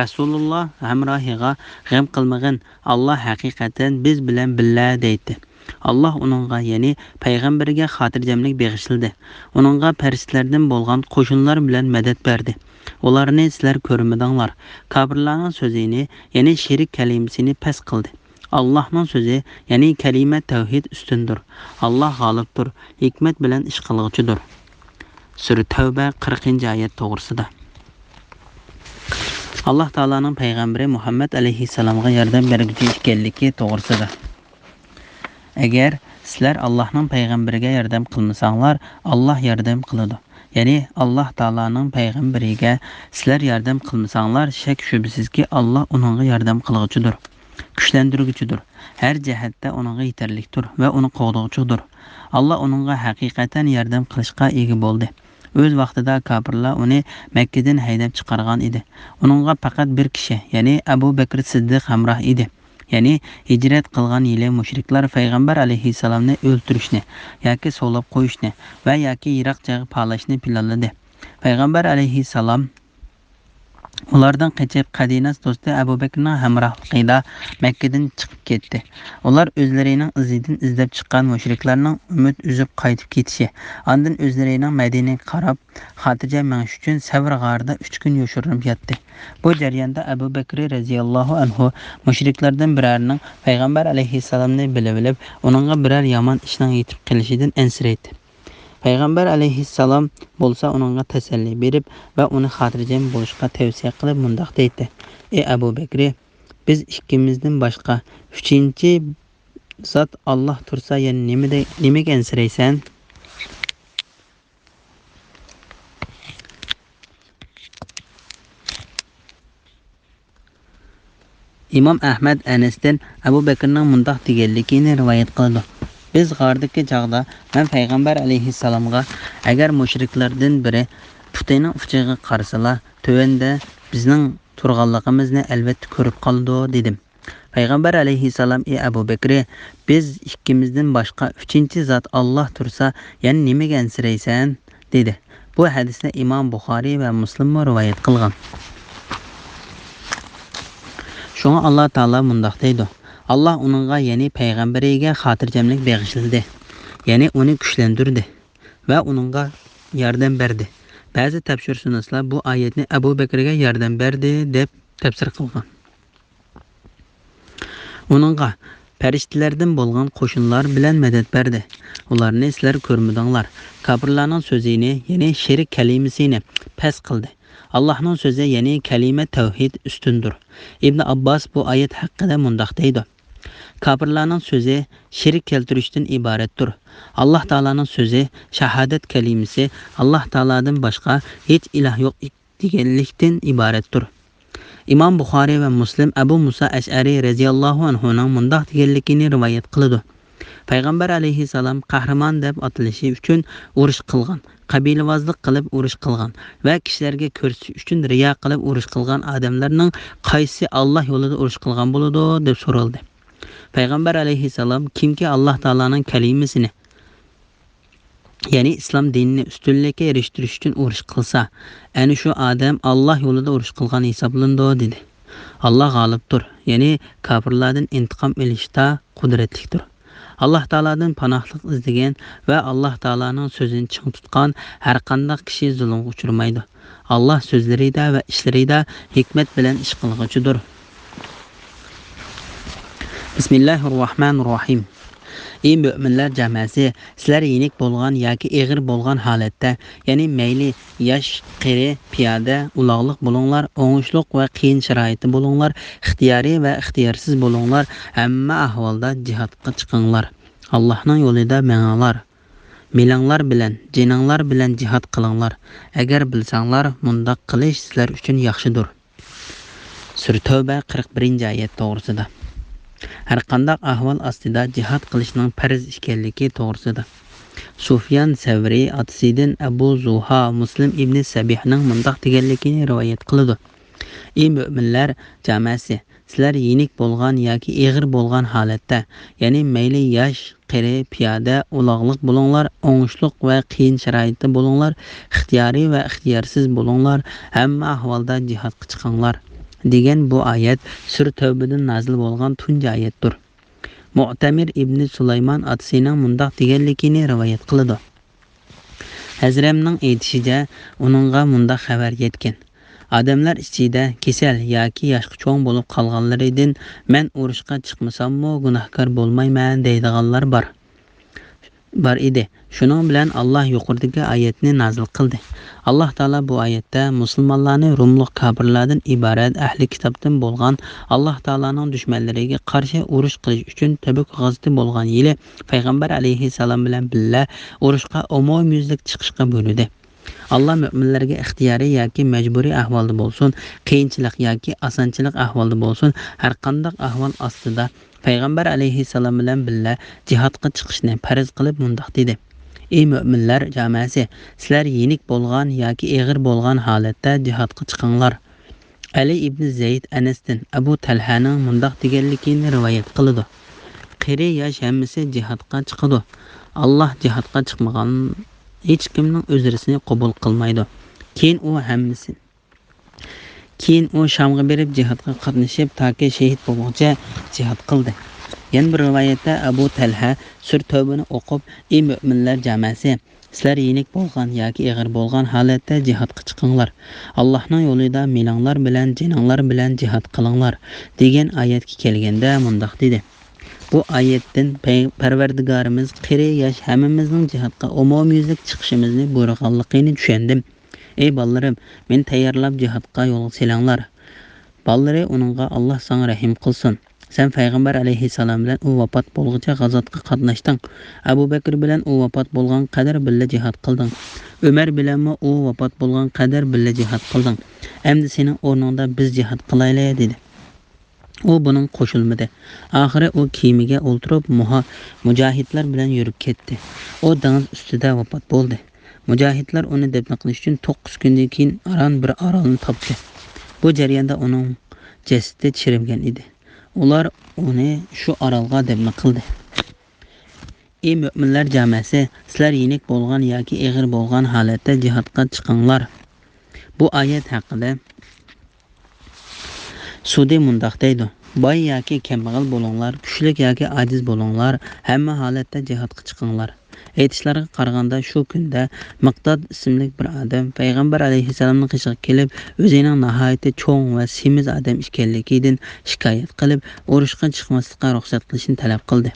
رەسۇلۇللاھ ھەمراھىغا: «غەم قىلمىغىن، ئاللاھ ھەقىقەتەن بىز بىلەن بىللە» دەيتتى. ئاللاھ ئۇنىڭغا، يەنى پەيغەمبىرىگە خاتىرجەملىك بېغىشلىدى. ئۇنىڭغا پەرىشتىلەردىن بولغان قوشۇنلار بىلەن مەدەت بەردى. ئۇلارنى سىلەر كۆرمىدىڭلار. كاپىرلارنىڭ سۆزىنى، يەنى شېرىك كەلىمىسىنى پەس قىلدى. ئاللاھنىڭ سۆزى، يەنى كەلىمە تەۋھىد ئۈستۈندۇر. ئاللاھ غالىبتۇر، ھېكمەت بىلەن ئىش قىلغۇچىدۇر. سۈرە تەۋبە، قىرىقىنچى ئايەت توغرىسىدا. ئاللاھ تائالانىڭ پەيغەمبىرى مۇھەممەد ئەلەيھىسسالامغا ياردەم بەرگۈچى ئىكەنلىكى توغرىسىدا. ئەگەر سىلەر ئاللاھنىڭ پەيغەمبىرىگە ياردەم قىلمىساڭلار، ئاللاھ ياردەم قىلىدۇ. يەنى ئاللاھ تائالانىڭ پەيغەمبىرىگە سىلەر ياردەم قىلمىساڭلار، شەك-شۈبھىسىزكى، ئاللاھ ئۇنىڭغا ياردەم قىلغۇچىدۇر، كۈچلەندۈرگۈچىدۇر. ھەر جەھەتتە ئۇنىڭغا يېتەرلىكتۇر ۋە ئۇنى قوغدىغۇچىدۇر. ئاللاھ ئۇنىڭغا ھەقىقەتەن ياردەم قىلىشقا ئىگە بولدى. ئۆز ۋاقتىدا كاپىرلار ئۇنى مەككىدىن ھەيدەپ چىقارغان ئىدى. ئۇنىڭغا پەقەت بىر كىشى، يەنى ئەبۇ بەكرى سىددىق ھەمراھ ئىدى. يەنى ھىجرەت قىلغان يىلى مۇشرىكلار پەيغەمبەر ئەلەيھىسسالامنى ئۆلتۈرۈشنى ياكى سولاپ قويۇشنى ۋە ياكى يىراق جايغا پالاشنى پىلانلىدى. پەيغەمبەر ئەلەيھىسسالام ئۇلاردىن قېچىپ، قەدىناس دوستى ئەبۇ بەكرىنىڭ ھەمراھلىقىدا مەككىدىن چىقىپ كەتتى. ئۇلار ئۆزلىرىنىڭ ئىزىدىن ئىزدەپ چىققان مۇشرىكلارنىڭ ئۈمىد ئۈزۈپ قايتىپ كېتىشى، ئاندىن ئۆزلىرىنىڭ مەدىنىگە قاراپ خاتىرجەم مېڭىش ئۈچۈن سەۋر غارىدا ئۈچ كۈن يوشۇرۇنۇپ ياتتى. بۇ جەرياندا ئەبۇ بەكرى رەزىياللاھۇ ئەنھۇ مۇشرىكلاردىن بىرەرىنىڭ پەيغەمبەر ئەلەيھىسسالامنى بىلىۋېلىپ، ئۇنىڭغا بىرەر يامان ئىشنىڭ يېتىپ قېلىشىدىن ئەنسىرەيتتى. پەيغەمبەر ئەلەيھىسسالام بولسا ئۇنىڭغا تەسەللى بېرىپ ۋە ئۇنى خاتىرجەم بولۇشقا تەۋسىيە قىلىپ مۇنداق دەيتتى: «ئى ئەبۇ بەكرى، بىز ئىككىمىزدىن باشقا ئۈچىنچى زات ئاللاھ تۇرسا، يەنە نېمىدە-، نېمىگە ئەنسىرەيسەن؟» ئىمام ئەھمەد ئەنەستىن ئەبۇ بەكرىنىڭ مۇنداق دېگەنلىكىنى رىۋايەت قىلىدۇ: «بىز غاردىكى چاغدا مەن پەيغەمبەر ئەلەيھىسسالامغا، ئەگەر مۇشرىكلاردىن بىرى پۇتىنىڭ ئۇچىغا قارىسىلا، تۆۋەندە بىزنىڭ تۇرغانلىقىمىزنى ئەلۋەتتە كۆرۈپ قالىدۇ» دېدىم. پەيغەمبەر ئەلەيھىسسالام: «ئى ئەبۇ بەكرى، بىز ئىككىمىزدىن باشقا ئۈچىنچى زات ئاللاھ تۇرسا، يەنە نېمىگە ئەنسىرەيسەن؟» دېدى. بۇ ھەدىسنى ئىمام بۇخارىي ۋە مۇسلىممۇ رىۋايەت قىلغان. شۇڭا ئاللاھ تائالا مۇنداق دەيدۇ: «ئاللاھ ئۇنىڭغا، يەنى پەيغەمبىرىگە خاتىرجەملىك بېغىشلىدى، يەنى ئۇنى كۈچلەندۈردى ۋە ئۇنىڭغا ياردەم بەردى.» بەزى تەپسىرشۇناسلار بۇ ئايەتنى ئەبۇ بەكرىگە ياردەم بەردى دەپ تەپسىر قىلغان. ئۇنىڭغا پەرىشتىلەردىن بولغان قوشۇنلار بىلەن مەدەت بەردى. ئۇلارنى سىلەر كۆرمىدىڭلار. كاپىرلارنىڭ سۆزىنى، يەنى شېرىك كەلىمىسىنى پەس قىلدى. ئاللاھنىڭ سۆزى، يەنى كەلىمە تەۋھىد ئۈستۈندۇر. ئىبنى ئابباس بۇ ئايەت ھەققىدە مۇنداق دەيدۇ: «كاپىرلارنىڭ سۆزى شېرىك كەلتۈرۈشتىن ئىبارەتتۇر. ئاللاھ تائالانىڭ سۆزى، شاھادەت كەلىمىسى، ئاللاھ تائالادىن باشقا ھېچ ئىلاھ يوق دېگەنلىكتىن ئىبارەتتۇر.» ئىمام بۇخارىي ۋە مۇسلىم ئەبۇ مۇسا ئەشئەرى رەزىياللاھۇ ئەنھۇنىڭ مۇنداق دېگەنلىكىنى رىۋايەت قىلىدۇ: «پەيغەمبەر ئەلەيھىسسالام قەھرىمان دەپ ئاتىلىشى ئۈچۈن ئۇرۇش قىلغان، قەبىلىۋازلىق قىلىپ ئۇرۇش قىلغان ۋە كىشىلەرگە كۆرسىتىش ئۈچۈن رىيا قىلىپ ئۇرۇش قىلغان ئادەملەرنىڭ قايسىسى ئاللاھ يولىدا ئۇرۇش قىلغان بولىدۇ؟» دەپ سورالدى. پەيغەمبەر ئەلەيھىسسالام: «كىمكى ئاللاھ تائالانىڭ كەلىمىسىنى، يەنى ئىسلام دىنىنى ئۈستۈنلۈككە ئېرىشتۈرۈش ئۈچۈن ئۇرۇش قىلسا، ئەنە شۇ ئادەم ئاللاھ يولىدا ئۇرۇش قىلغان ھېسابلىنىدۇ» دېدى. ئاللاھ غالىبتۇر، يەنى كاپىرلاردىن ئىنتىقام ئېلىشتا قۇدرەتلىكتۇر. ئاللاھ تائالادىن پاناھلىق ئىزدىگەن ۋە ئاللاھ تائالانىڭ سۆزىنى چىڭ تۇتقان ھەرقانداق كىشى زۇلۇمغا ئۇچرىمايدۇ. ئاللاھ سۆزلىرىدە ۋە ئىشلىرىدا ھېكمەت بىلەن ئىش قىلغۇچىدۇر. بىسمىللاھىررەھمانىررەھىم. ئى مۆمىنلەر جامائەسى، سىلەر يېنىك بولغان ياكى ئېغىر بولغان ھالەتتە، يەنى مەيلى ياش، قېرى، پىيادە، ئۇلاغلىق بولۇڭلار، ئوڭۇشلۇق ۋە قىيىن شارائىتتا بولۇڭلار، ئىختىيارىي ۋە ئىختىيارسىز بولۇڭلار، ھەممە ئەھۋالدا جىھادقا چىقىڭلار. ئاللاھنىڭ يولىدا مېڭىڭلار. مېلىڭلار بىلەن، جېنىڭلار بىلەن جىھاد قىلىڭلار. ئەگەر بىلسەڭلار، مۇنداق قىلىش سىلەر ئۈچۈن ياخشىدۇر. سۈرە تەۋبە، قىرىق بىرىنچى ئايەت توغرىسىدا. ھەرقانداق ئەھۋال ئاستىدا جىھاد قىلىشنىڭ پەرز ئىكەنلىكى توغرىسىدا. سۇفيان سەۋرى ئاتىسىدىن ئەبۇ زۇھا مۇسلىم ئىبنى سەبىھنىڭ مۇنداق دېگەنلىكىنى رىۋايەت قىلىدۇ: ئى مۆمىنلەر جامائەسى، سىلەر يېنىك بولغان ياكى ئېغىر بولغان ھالەتتە، يەنى مەيلى ياش، قېرى، پىيادە، ئۇلاغلىق بولۇڭلار، ئوڭۇشلۇق ۋە قىيىن شارائىتتا بولۇڭلار، ئىختىيارىي ۋە ئىختىيارسىز بولۇڭلار، ھەممە ئەھۋالدا جىھادقا چىقىڭلار، دېگەن بۇ ئايەت سۈرە تەۋبىدىن نازىل بولغان تۇنجى ئايەتتۇر. مۇئتەمىر ئىبنى سۇلايمان ئاتىسىنىڭ مۇنداق دېگەنلىكىنى رىۋايەت قىلىدۇ: ھەزرەمنىڭ ئېيتىشىچە، ئۇنىڭغا مۇنداق خەۋەر يەتكەن: «ئادەملەر ئىچىدە كېسەل ياكى ياشقا چوڭ بولۇپ قالغانلىرىدىن مەن ئۇرۇشقا چىقمىساممۇ گۇناھكار بولمايمەن» دەيدىغانلار بار، بار ئىدى. شۇنىڭ بىلەن ئاللاھ يۇقىرىدىكى ئايەتنى نازىل قىلدى. ئاللاھ تائالا بۇ ئايەتتە مۇسۇلمانلارنى روملۇق كاپىرلاردىن ئىبارەت ئەھلى كىتابتىن بولغان ئاللاھ تائالانىڭ دۈشمەنلىرىگە قارشى ئۇرۇش قىلىش ئۈچۈن تەبۈك غازىتى بولغان يىلى پەيغەمبەر ئەلەيھىسسالام بىلەن بىللە ئۇرۇشقا ئومۇميۈزلۈك چىقىشقا بۇيرۇدى. ئاللاھ مۆمىنلەرگە ئىختىيارىي ياكى مەجبۇرىي ئەھۋالدا بولسۇن، قىيىنچىلىق ياكى ئاسانچىلىق ئەھۋالدا بولسۇن، ھەرقانداق ئەھۋال ئاستىدا پەيغەمبەر ئەلەيھىسسالام بىلەن بىللە جىھادقا چىقىشنى پەرز قىلىپ مۇنداق دېدى: ئى مۆمىنلەر جامائەسى، سىلەر يېنىك بولغان ياكى ئېغىر بولغان ھالەتتە جىھادقا چىقىڭلار. ئەلى ئىبنى زەيد ئەنەستىن ئەبۇ تەلھەنىڭ مۇنداق دېگەنلىكىنى رىۋايەت قىلىدۇ: قېرى ياش ھەممىسى جىھادقا چىقىدۇ. ئاللاھ جىھادقا چىقمىغان ھېچكىمنىڭ ئۆزرىسىنى قوبۇل قىلمايدۇ. كېيىن ئۇ ھەممىسى، كېيىن ئۇ شامغا بېرىپ جىھادقا قاتنىشىپ، تاكى شېھىت بولغۇچە جىھاد قىلدى. يەنە بىر رىۋايەتتە ئەبۇ تەلھە سۈرە تەۋبىنى ئوقۇپ، ئى مۆمىنلەر جامەسى، سىلەر يېنىك بولغان ياكى ئېغىر بولغان ھالەتتە جىھادقا چىقىڭلار. ئاللاھنىڭ يولىدا مېلىڭلار بىلەن، جېنىڭلار بىلەن جىھاد قىلىڭلار، دېگەن ئايەتكە كەلگەندە مۇنداق دېدى. بۇ ئايەتتىن پەي-، پەرۋەردىگارىمىز قېرى ياش ھەممىمىزنىڭ جىھادقا ئومۇميۈزلۈك چىقىشىمىزنى بۇيرۇغانلىقىنى چۈشەندىم. ئەي بالىلىرىم، مېنى تەييارلاپ جىھادقا يولغا سېلىڭلار. بالىلىرى ئۇنىڭغا، ئاللاھ ساڭا رەھىم قىلسۇن. سەن پەيغەمبەر ئەلەيھىسسالام بىلەن ئۇ ۋاپات بولغۇچە غازاتقا قاتناشتىڭ. ئەبۇ بەكرى بىلەن ئۇ ۋاپات بولغان قەدەر بىللە جىھاد قىلدىڭ. ئۆمەر بىلەنمۇ ئۇ ۋاپات بولغان قەدەر بىللە جىھاد قىلدىڭ. ئەمدى سېنىڭ ئورنۇڭدا بىز جىھاد قىلايلى، دېدى. ئۇ بۇنىڭغا قوشۇلمىدى. ئاخىرى ئۇ كېمىگە ئولتۇرۇپ، مۇھا-، مۇجاھىدلار بىلەن يۈرۈپ كەتتى. ئۇ دېڭىز ئۈستىدە ۋاپات بولدى. مۇجاھىدلار ئۇنى دەپنە قىلىش ئۈچۈن توققۇز كۈندىن كېيىن ئاران بىر ئارالنى تاپتى. بۇ جەرياندا ئۇنىڭ جەسىتى چىرىمىگەن ئىدى. ئۇلار ئۇنى شۇ ئارالغا دەپنە قىلدى. ئى مۆمىنلەر جامەسى، سىلەر يېنىك بولغان ياكى ئېغىر بولغان ھالەتتە جىھادقا چىقىڭلار. بۇ ئايەت ھەققىدە سۇدى مۇنداق دەيدۇ: باي ياكى كەمبەغەل بولۇڭلار، كۈچلۈك ياكى ئاجىز بولۇڭلار، ھەممە ھالەتتە جىھادقا چىقىڭلار. ئېيتىشلارغا قارىغاندا، شۇ كۈندە مىقداد ئىسىملىك بىر ئادەم پەيغەمبەر ئەلەيھىسسالامنىڭ قېشىغا كېلىپ، ئۆزىنىڭ ناھايىتى چوڭ ۋە سېمىز ئادەم ئىكەنلىكىدىن شىكايەت قىلىپ، ئۇرۇشقا چىقماسلىققا رۇخسەت قىلىشنى تەلەپ قىلدى.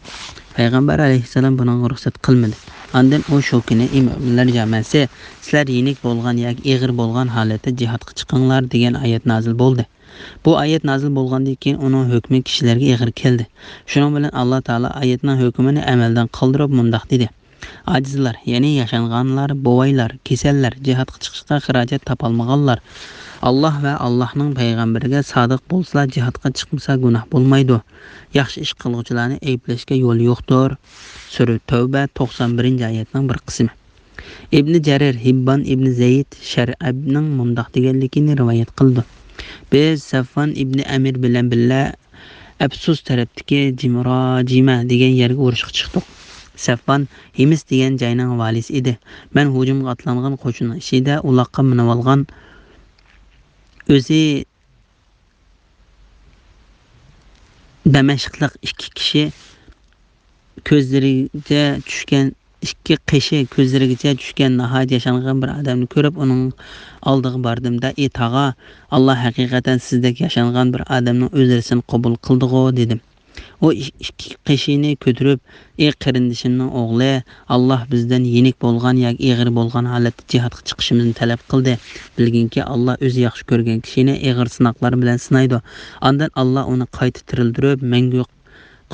پەيغەمبەر ئەلەيھىسسالام بۇنىڭغا رۇخسەت قىلمىدى. ئاندىن ئۇ شۇ كۈنى: ئى مۆمىنلەر جامەسى، سىلەر يېنىك بولغان ياكى ئېغىر بولغان ھالەتتە جىھادقا چىقىڭلار، دېگەن ئايەت نازىل بولدى. بۇ ئايەت نازىل بولغاندىن كېيىن ئۇنىڭ ھۆكمى كىشىلەرگە ئېغىر كەلدى. شۇنىڭ بىلەن ئاللا تائالا ئايەتنىڭ ھۆكمىنى ئەمەلدىن قالدۇرۇپ مۇنداق دېدى: ئاجىزلار، يەنى ياشانغانلار، بوۋايلار، كېسەللەر، جىھادقا چىقىشقا خىراجەت تاپالمىغانلار، ئاللا ۋە ئاللانىڭ پەيغەمبىرىگە سادىق بولسىلا، جىھادقا چىقمىسا گۇناھ بولمايدۇ. ياخشى ئىش قىلغۇچىلارنى ئەيىبلەشكە يول يوقتۇر. سۈرە تەۋبە، توقسان بىرىنچى ئايەتنىڭ بىر قىسمى. ئىبنى جەرىر، ھىببان ئىبنى زەيد شەرئەبنىڭ مۇنداق دېگەنلىكىنى رىۋايەت قىلىدۇ: بىز سەفۋان ئىبنى ئەمىر بىلەن بىللە ئەپسۇس تەرەپتىكى جىمراجىمە دېگەن يەرگە ئۇرۇشقا چىقتۇق. سەفۋان ھىمس دېگەن جاينىڭ ۋالىسى ئىدى. مەن ھۇجۇمغا ئاتلانغان قوشۇننىڭ ئىچىدە ئۇلاققا مىنىۋالغان، ئۆزى دەمەشقلىق ئىككى كىشى كۆزلىرىگىچە چۈشكەن، ئىككى قېشى كۆزلىرىگىچە چۈشكەن ناھايىتى ياشانغان بىر ئادەمنى كۆرۈپ، ئۇنىڭ ئالدىغا باردىم-دە، ئى تاغا، ئاللا ھەقىقەتەن سىزدەك ياشانغان بىر ئادەمنىڭ ئۆزرىسىنى قوبۇل قىلدىغۇ، دېدىم. ئۇ ئىك-، ئىككى قېشىنى كۆتۈرۈپ، ئى قېرىندىشىمنىڭ ئوغلى، ئاللا بىزدىن يېنىك بولغان ياكى ئېغىر بولغان ھالەتتە جىھادقا چىقىشىمىزنى تەلەپ قىلدى. بىلگىنكى، ئاللا ئۆزى ياخشى كۆرگەن كىشىنى ئېغىر سىناقلار بىلەن سىنايدۇ. ئاندىن ئاللا ئۇنى قايتا تىرىلدۈرۈپ، مەڭگۈ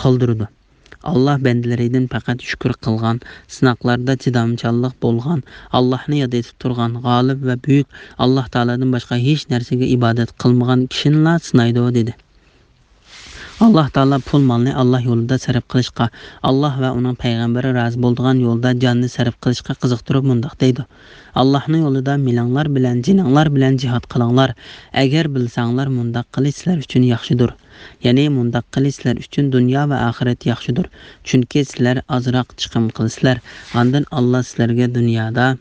قالدۇرىدۇ. ئاللا بەندىلىرىدىن پەقەت شۈكۈر قىلغان، سىناقلاردا چىدامچانلىق بولغان، ئاللاھنى ياد ئېتىپ تۇرغان، غالىب ۋە بۈيۈك ئاللا تائالادىن باشقا ھېچ نەرسىگە ئىبادەت قىلمىغان كىشىنىلا سىنايدۇ، دېدى. ئاللا تائالا پۇل مالنى ئاللا يولىدا سەرپ قىلىشقا، ئاللا ۋە ئۇنىڭ پەيغەمبىرى رازى بولىدىغان يولدا جاننى سەرپ قىلىشقا قىزىقتۇرۇپ مۇنداق دەيدۇ: ئاللاھنىڭ يولىدا مېلىڭلار بىلەن، جېنىڭلار بىلەن جىھاد قىلىڭلار. ئەگەر بىلسەڭلار، مۇنداق قىلىش سىلەر ئۈچۈن ياخشىدۇر. يەنى مۇنداق قىلىش سىلەر ئۈچۈن دۇنيا ۋە ئاخىرەت ياخشىدۇر. چۈنكى سىلەر ئازراق چىقىم قىلىسىلەر. ئاندىن ئاللا سىلەرگە دۇنيادا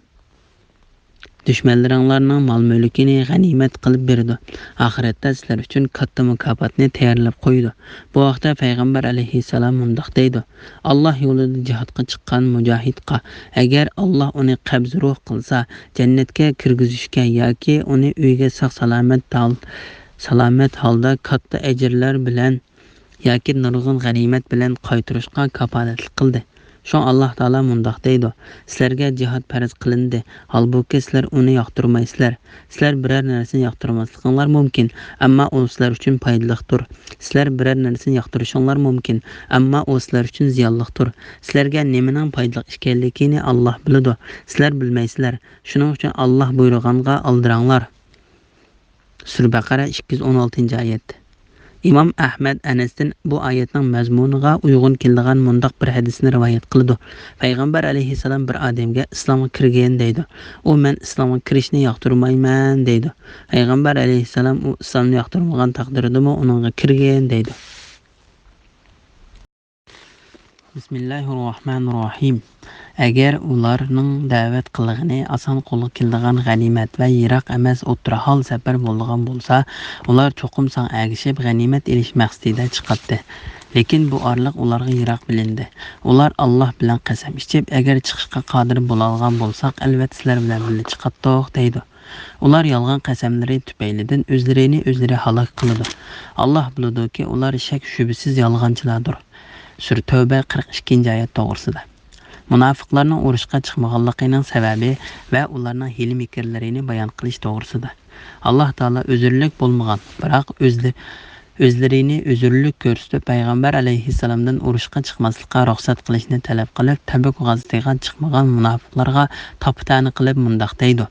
دۈشمەنلىرىڭلارنىڭ مال-مۈلكىنى غەنىيمەت قىلىپ بېرىدۇ. ئاخىرەتتە سىلەر ئۈچۈن كاتتا مۇكاپاتنى تەييارلاپ قويىدۇ. بۇ ھەقتە پەيغەمبەر ئەلەيھىسسالام مۇنداق دەيدۇ: ئاللا يولىدا جىھادقا چىققان مۇجاھىدقا، ئەگەر ئاللا ئۇنى قەبزى روھ قىلسا، جەننەتكە كىرگۈزۈشكە ياكى ئۇنى ئۆيىگە ساق-سالامەت ھال-، سالامەت ھالدا كاتتا ئەجىرلەر بىلەن ياكى نۇرغۇن غەنىيمەت بىلەن قايتۇرۇشقا كاپالەتلىك قىلدى. شۇڭا ئاللا تائالا مۇنداق دەيدۇ: سىلەرگە جىھاد پەرز قىلىندى، ھالبۇكى، سىلەر ئۇنى ياقتۇرمايسىلەر. سىلەر بىرەر نەرسىنى ياقتۇرماسلىقىڭلار مۇمكىن، ئەمما ئۇ سىلەر ئۈچۈن پايدىلىقتۇر. سىلەر بىرەر نەرسىنى ياقتۇرۇشۇڭلار مۇمكىن، ئەمما ئۇ سىلەر ئۈچۈن زىيانلىقتۇر. سىلەرگە نېمىنىڭ پايدىلىق ئىكەنلىكىنى ئاللا بىلىدۇ، سىلەر بىلمەيسىلەر. شۇنىڭ ئۈچۈن ئاللا بۇيرۇغانغا ئالدىراڭلار. سۈرە بەقەرە، ئىككى يۈز ئون ئالتىنچى ئايەت. ئىمام ئەھمەد ئەنەستىن بۇ ئايەتنىڭ مەزمۇنىغا ئۇيغۇن كېلىدىغان مۇنداق بىر ھەدىسنى رىۋايەت قىلىدۇ: پەيغەمبەر ئەلەيھىسسالام بىر ئادەمگە، ئىسلامغا كىرگىن، دەيدۇ. ئۇ، مەن ئىسلامغا كىرىشنى ياقتۇرمايمەن، دەيدۇ. پەيغەمبەر ئەلەيھىسسالام ئۇ ئىسلامنى ياقتۇرمىغان تەقدىردىمۇ ئۇنىڭغا كىرگىن، دەيدۇ. بىسمىللاھىررەھمانىررەھىم. ئەگەر ئۇلارنىڭ دەۋەت قىلغىنى ئاسان قولغا كېلىدىغان غەنىيمەت ۋە يىراق ئەمەس ئوتتۇرا ھال سەپەر بولىدىغان بولسا، ئۇلار چوقۇم ساڭا ئەگىشىپ، غەنىيمەت ئېلىش مەقسىتىدە چىقاتتى. لېكىن بۇ ئارىلىق ئۇلارغا يىراق بىلىندى. ئۇلار، ئاللاھ بىلەن قەسەم ئىچىپ، ئەگەر چىقىشقا قادىر بولالىغان بولساق، ئەلۋەتتە سىلەر بىلەن بىللە چىقاتتۇق، دەيدۇ. ئۇلار يالغان قەسەملىرى تۈپەيلىدىن ئۆزلىرىنى ئۆزلىرى ھالاك قىلىدۇ. ئاللاھ بىلىدۇكى، ئۇلار شەك-شۈبھىسىز يالغانچىلاردۇر. سۈرە تەۋبە قىرىق ئىككىنچى ئايەت توغرىسىدا. مۇناپىقلارنىڭ ئۇرۇشقا چىقمىغانلىقىنىڭ سەۋەبى ۋە ئۇلارنىڭ ھىيلە-مىكىرلىرىنى بايان قىلىش توغرىسىدا. ئاللاھ تائالا ئۆزرىلىك بولمىغان، بىراق ئۆزلە-، ئۆزلىرىنى ئۆزرىلىك كۆرسىتىپ، پەيغەمبەر ئەلەيھىسسالامدىن ئۇرۇشقا چىقماسلىققا رۇخسەت قىلىشنى تەلەپ قىلىپ، تەبۈك غازىتىغا چىقمىغان مۇناپىقلارغا تاپا-تەنە قىلىپ مۇنداق دەيدۇ: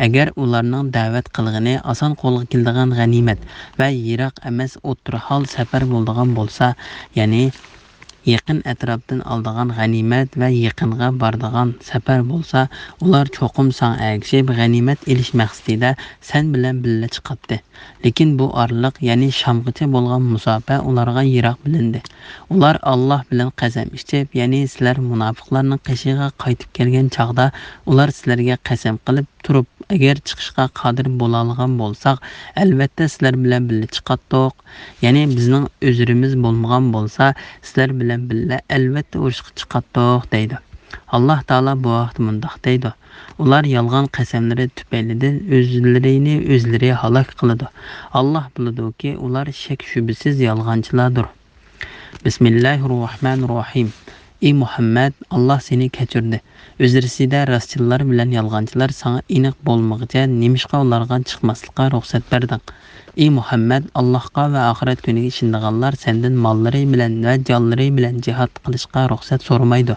ئەگەر ئۇلارنىڭ دەۋەت قىلغىنى ئاسان قولغا كېلىدىغان غەنىيمەت ۋە يىراق ئەمەس ئوتتۇرا ھال سەپەر بولىدىغان بولسا، يەنى يېقىن ئەتراپتىن ئالىدىغان غەنىيمەت ۋە يېقىنغا بارىدىغان سەپەر بولسا، ئۇلار چوقۇم ساڭا ئەگىشىپ، غەنىيمەت ئېلىش مەقسىتىدە سەن بىلەن بىللە چىقاتتى. لېكىن بۇ ئارىلىق، يەنى شامغىچە بولغان مۇساپە ئۇلارغا يىراق بىلىندى. ئۇلار، ئاللاھ بىلەن قەسەم ئىچىپ، يەنى سىلەر مۇناپىقلارنىڭ قېشىغا قايتىپ كەلگەن چاغدا، ئۇلار سىلەرگە قەسەم قىلىپ تۇرۇپ، ئەگەر چىقىشقا قادىر بولالىغان بولساق، ئەلۋەتتە سىلەر بىلەن بىللە چىقاتتۇق. يەنى بىزنىڭ ئۆزرىمىز بولمىغان بولسا، سىلەر بىلەن بىللە ئەلۋەتتە ئۇرۇشقا چىقاتتۇق، دەيدۇ. ئاللاھ تائالا بۇ ھەقتە مۇنداق دەيدۇ: ئۇلار يالغان قەسەملىرى تۈپەيلىدىن ئۆزلىرىنى ئۆزلىرى ھالاك قىلىدۇ. ئاللاھ بىلىدۇكى، ئۇلار شەك-شۈبھىسىز يالغانچىلاردۇر. بىسمىللاھىررەھمانىررەھىم. ئى مۇھەممەد، ئاللاھ سېنى كەچۈردى. ئۆزرىسىدە راستچىللار بىلەن يالغانچىلار ساڭا ئېنىق بولمىغىچە نېمىشقا ئۇلارغا چىقماسلىققا رۇخسەت بەردىڭ؟ ئى مۇھەممەد، ئاللاھقا ۋە ئاخىرەت كۈنىگە ئىشىنىدىغانلار سەندىن ماللىرى بىلەن ۋە جانلىرى بىلەن جىھاد قىلىشقا رۇخسەت سورىمايدۇ.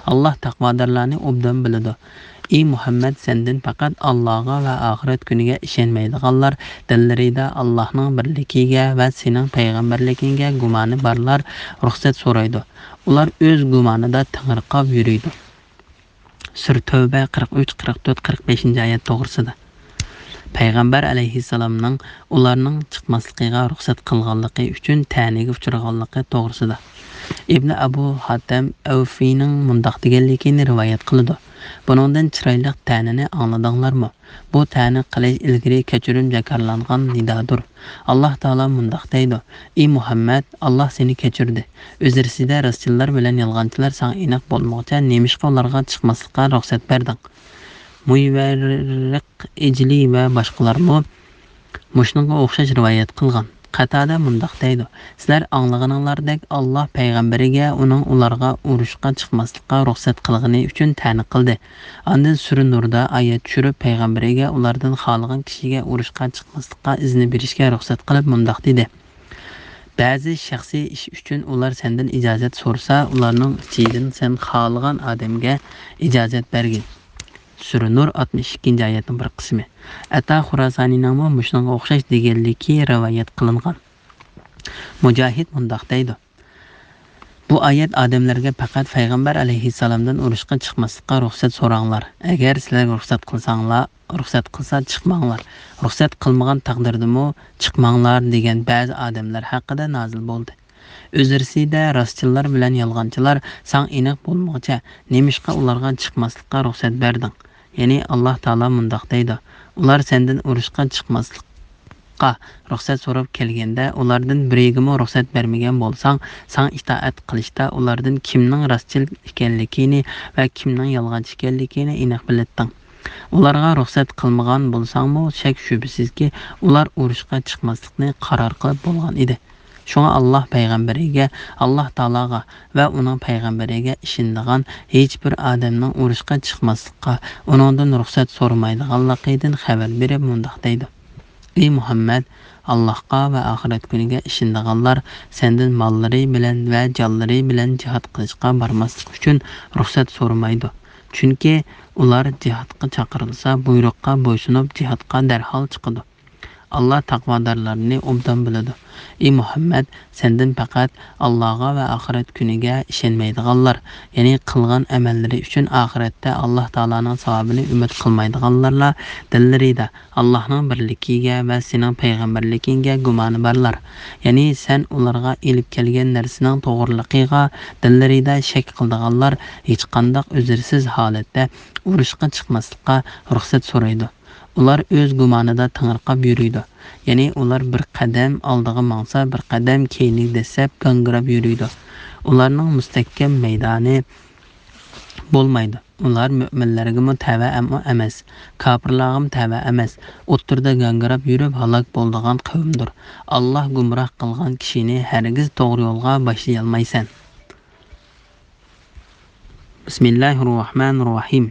ئاللاھ تەقۋادارلارنى ئوبدان بىلىدۇ. ئى مۇھەممەد، سەندىن پەقەت ئاللاھقا ۋە ئاخىرەت كۈنىگە ئىشەنمەيدىغانلار دىللىرىدا ئاللاھنىڭ بىرلىكىگە ۋە سېنىڭ پەيغەمبەرلىكىڭگە گۇمانى بارلار رۇخسەت سورايدۇ. ئۇلار ئۆز گۇمانىدا تېڭىرقاپ يۈرىدۇ. سۈرە تەۋبە قىرىق ئۈچ، قىرىق تۆت، قىرىق بەشىنچى ئايەت توغرىسىدا. پەيغەمبەر ئەلەيھىسسالامنىڭ ئۇلارنىڭ چىقماسلىقىغا رۇخسەت قىلغانلىقى ئۈچۈن تەنىگە ئۇچرىغانلىقى توغرىسىدا. ئىبنى ئەبۇ ھاتەم ئەۋفىنىڭ مۇنداق دېگەنلىكىنى رىۋايەت قىلىدۇ: بۇنىڭدىن چىرايلىق تەنىنى ئاڭلىدىڭلارمۇ؟ بۇ تەنە قىلىش ئىلگىرى كەچۈرۈم جاكارلانغان نىدادۇر. ئاللاھ تائالا مۇنداق دەيدۇ: ئى مۇھەممەد، ئاللاھ سېنى كەچۈردى. ئۆزرىسىدە راستچىللار بىلەن يالغانچىلار ساڭا ئېنىق بولمىغۇچە نېمىشقا ئۇلارغا چىقماسلىققا رۇخسەت بەردىڭ؟ مۇيۋەررىق ئىجلى ۋە باشقىلارمۇ مۇشۇنىڭغا ئوخشاش رىۋايەت قىلغان. قەتادە مۇنداق دەيدۇ: سىلەر ئاڭلىغىنىڭلاردەك ئاللاھ پەيغەمبىرىگە، ئۇنىڭ ئۇلارغا ئۇرۇشقا چىقماسلىققا رۇخسەت قىلغىنى ئۈچۈن تەنە قىلدى. ئاندىن سۈرە نۇردا ئايەت چۈشۈرۈپ، پەيغەمبىرىگە ئۇلاردىن خالىغان كىشىگە ئۇرۇشقا چىقماسلىققا ئىزنى بېرىشكە رۇخسەت قىلىپ مۇنداق دېدى: بەزى شەخسىي ئىش ئۈچۈن ئۇلار سەندىن ئىجازەت سورىسا، ئۇلارنىڭ ئىچىدىن سەن خالىغان ئادەمگە ئىجازەت بەرگىن. سۈرە نۇر، ئاتمىش ئىككىنچى ئايەتنىڭ بىر قىسمى. ئەتا خۇراسانىنىڭمۇ مۇشۇنىڭغا ئوخشاش دېگەنلىكى رىۋايەت قىلىنغان. مۇجاھىد مۇنداق دەيدۇ: بۇ ئايەت ئادەملەرگە پەقەت پەيغەمبەر ئەلەيھىسسالامدىن ئۇرۇشقا چىقماسلىققا رۇخسەت سوراڭلار. ئەگەر سىلەرگە رۇخسەت قىلساڭلار، رۇخسەت قىلسا چىقماڭلار. رۇخسەت قىلمىغان تەقدىردىمۇ چىقماڭلار دېگەن بەزى ئادەملەر ھەققىدە نازىل بولدى. ئۆزرىسىدە راستچىللار بىلەن يالغانچىلار ساڭا ئېنىق بولمىغۇچە نېمىشقا ئۇلارغا چىقماسلىققا رۇخسەت بەردىڭ؟ يەنى ئاللاھ تائالا مۇنداق دەيدۇ: ئۇلار سەندىن ئۇرۇشقا چىقماسلىققا رۇخسەت سوراپ كەلگەندە، ئۇلاردىن بىرىگىمۇ رۇخسەت بەرمىگەن بولساڭ، ساڭا ئىتائەت قىلىشتا ئۇلاردىن كىمنىڭ راستچىل ئىكەنلىكىنى ۋە كىمنىڭ يالغانچى ئىكەنلىكىنى ئېنىق بىلەتتىڭ. ئۇلارغا رۇخسەت قىلمىغان بولساڭمۇ، شەك-شۈبھىسىزكى، ئۇلار ئۇرۇشقا چىقماسلىقنى قارار قىلىپ بولغان ئىدى. شۇڭا ئاللاھ پەيغەمبىرىگە، ئاللاھ تائالاغا ۋە ئۇنىڭ پەيغەمبىرىگە ئىشىنىدىغان ھېچبىر ئادەمنىڭ ئۇرۇشقا چىقماسلىققا، ئۇنىڭدىن رۇخسەت سورىمايدىغانلىقىدىن خەۋەر بېرىپ مۇنداق دەيدۇ: ئى مۇھەممەد، ئاللاھقا ۋە ئاخىرەت كۈنىگە ئىشىنىدىغانلار سەندىن ماللىرى بىلەن ۋە جانلىرى بىلەن جىھاد قىلىشقا بارماسلىق ئۈچۈن رۇخسەت سورىمايدۇ. چۈنكى ئۇلار جىھادقا چاقىرىلسا، بۇيرۇققا بويسۇنۇپ، جىھادقا دەرھال چىقىدۇ. ئاللا تەقۋادارلارنى ئوبدان بىلىدۇ. ئى مۇھەممەد، سەندىن پەقەت ئاللاغا ۋە ئاخىرەت كۈنىگە ئىشەنمەيدىغانلار، يەنى قىلغان ئەمەللىرى ئۈچۈن ئاخىرەتتە ئاللا تائالانىڭ ساۋابىنى ئۈمىد قىلمايدىغانلارلا دىللىرىدا ئاللاھنىڭ بىرلىكىگە ۋە سېنىڭ پەيغەمبەرلىكىڭگە گۇمانى بارلار، يەنى سەن ئۇلارغا ئېلىپ كەلگەن نەرسىنىڭ توغرىلىقىغا دىللىرىدا شەك قىلىدىغانلار ھېچقانداق ئۆزرىسىز ھالەتتە ئۇرۇشقا چىقماسلىققا رۇخسەت سورايدۇ. ئۇلار ئۆز گۇمانىدا تېڭىرقاپ يۈرىدۇ. يەنى ئۇلار بىر قەدەم ئالدىغا ماڭسا، بىر قەدەم كەينىگە دەسسەپ گاڭگىراپ يۈرىدۇ. ئۇلارنىڭ مۇستەھكەم مەيدانى بولمايدۇ. ئۇلار مۆمىنلەرگىمۇ تەۋە ئەم-، ئەمەس، كاپىرلارغىمۇ تەۋە ئەمەس، ئوتتۇرىدا گاڭگىراپ يۈرۈپ ھالاك بولىدىغان قەۋمدۇر. ئاللا گۇمراھ قىلغان كىشىنى ھەرگىز توغرا يولغا باشلىيالمايسەن. بىسمىللاھىررەھمانىررەھىم.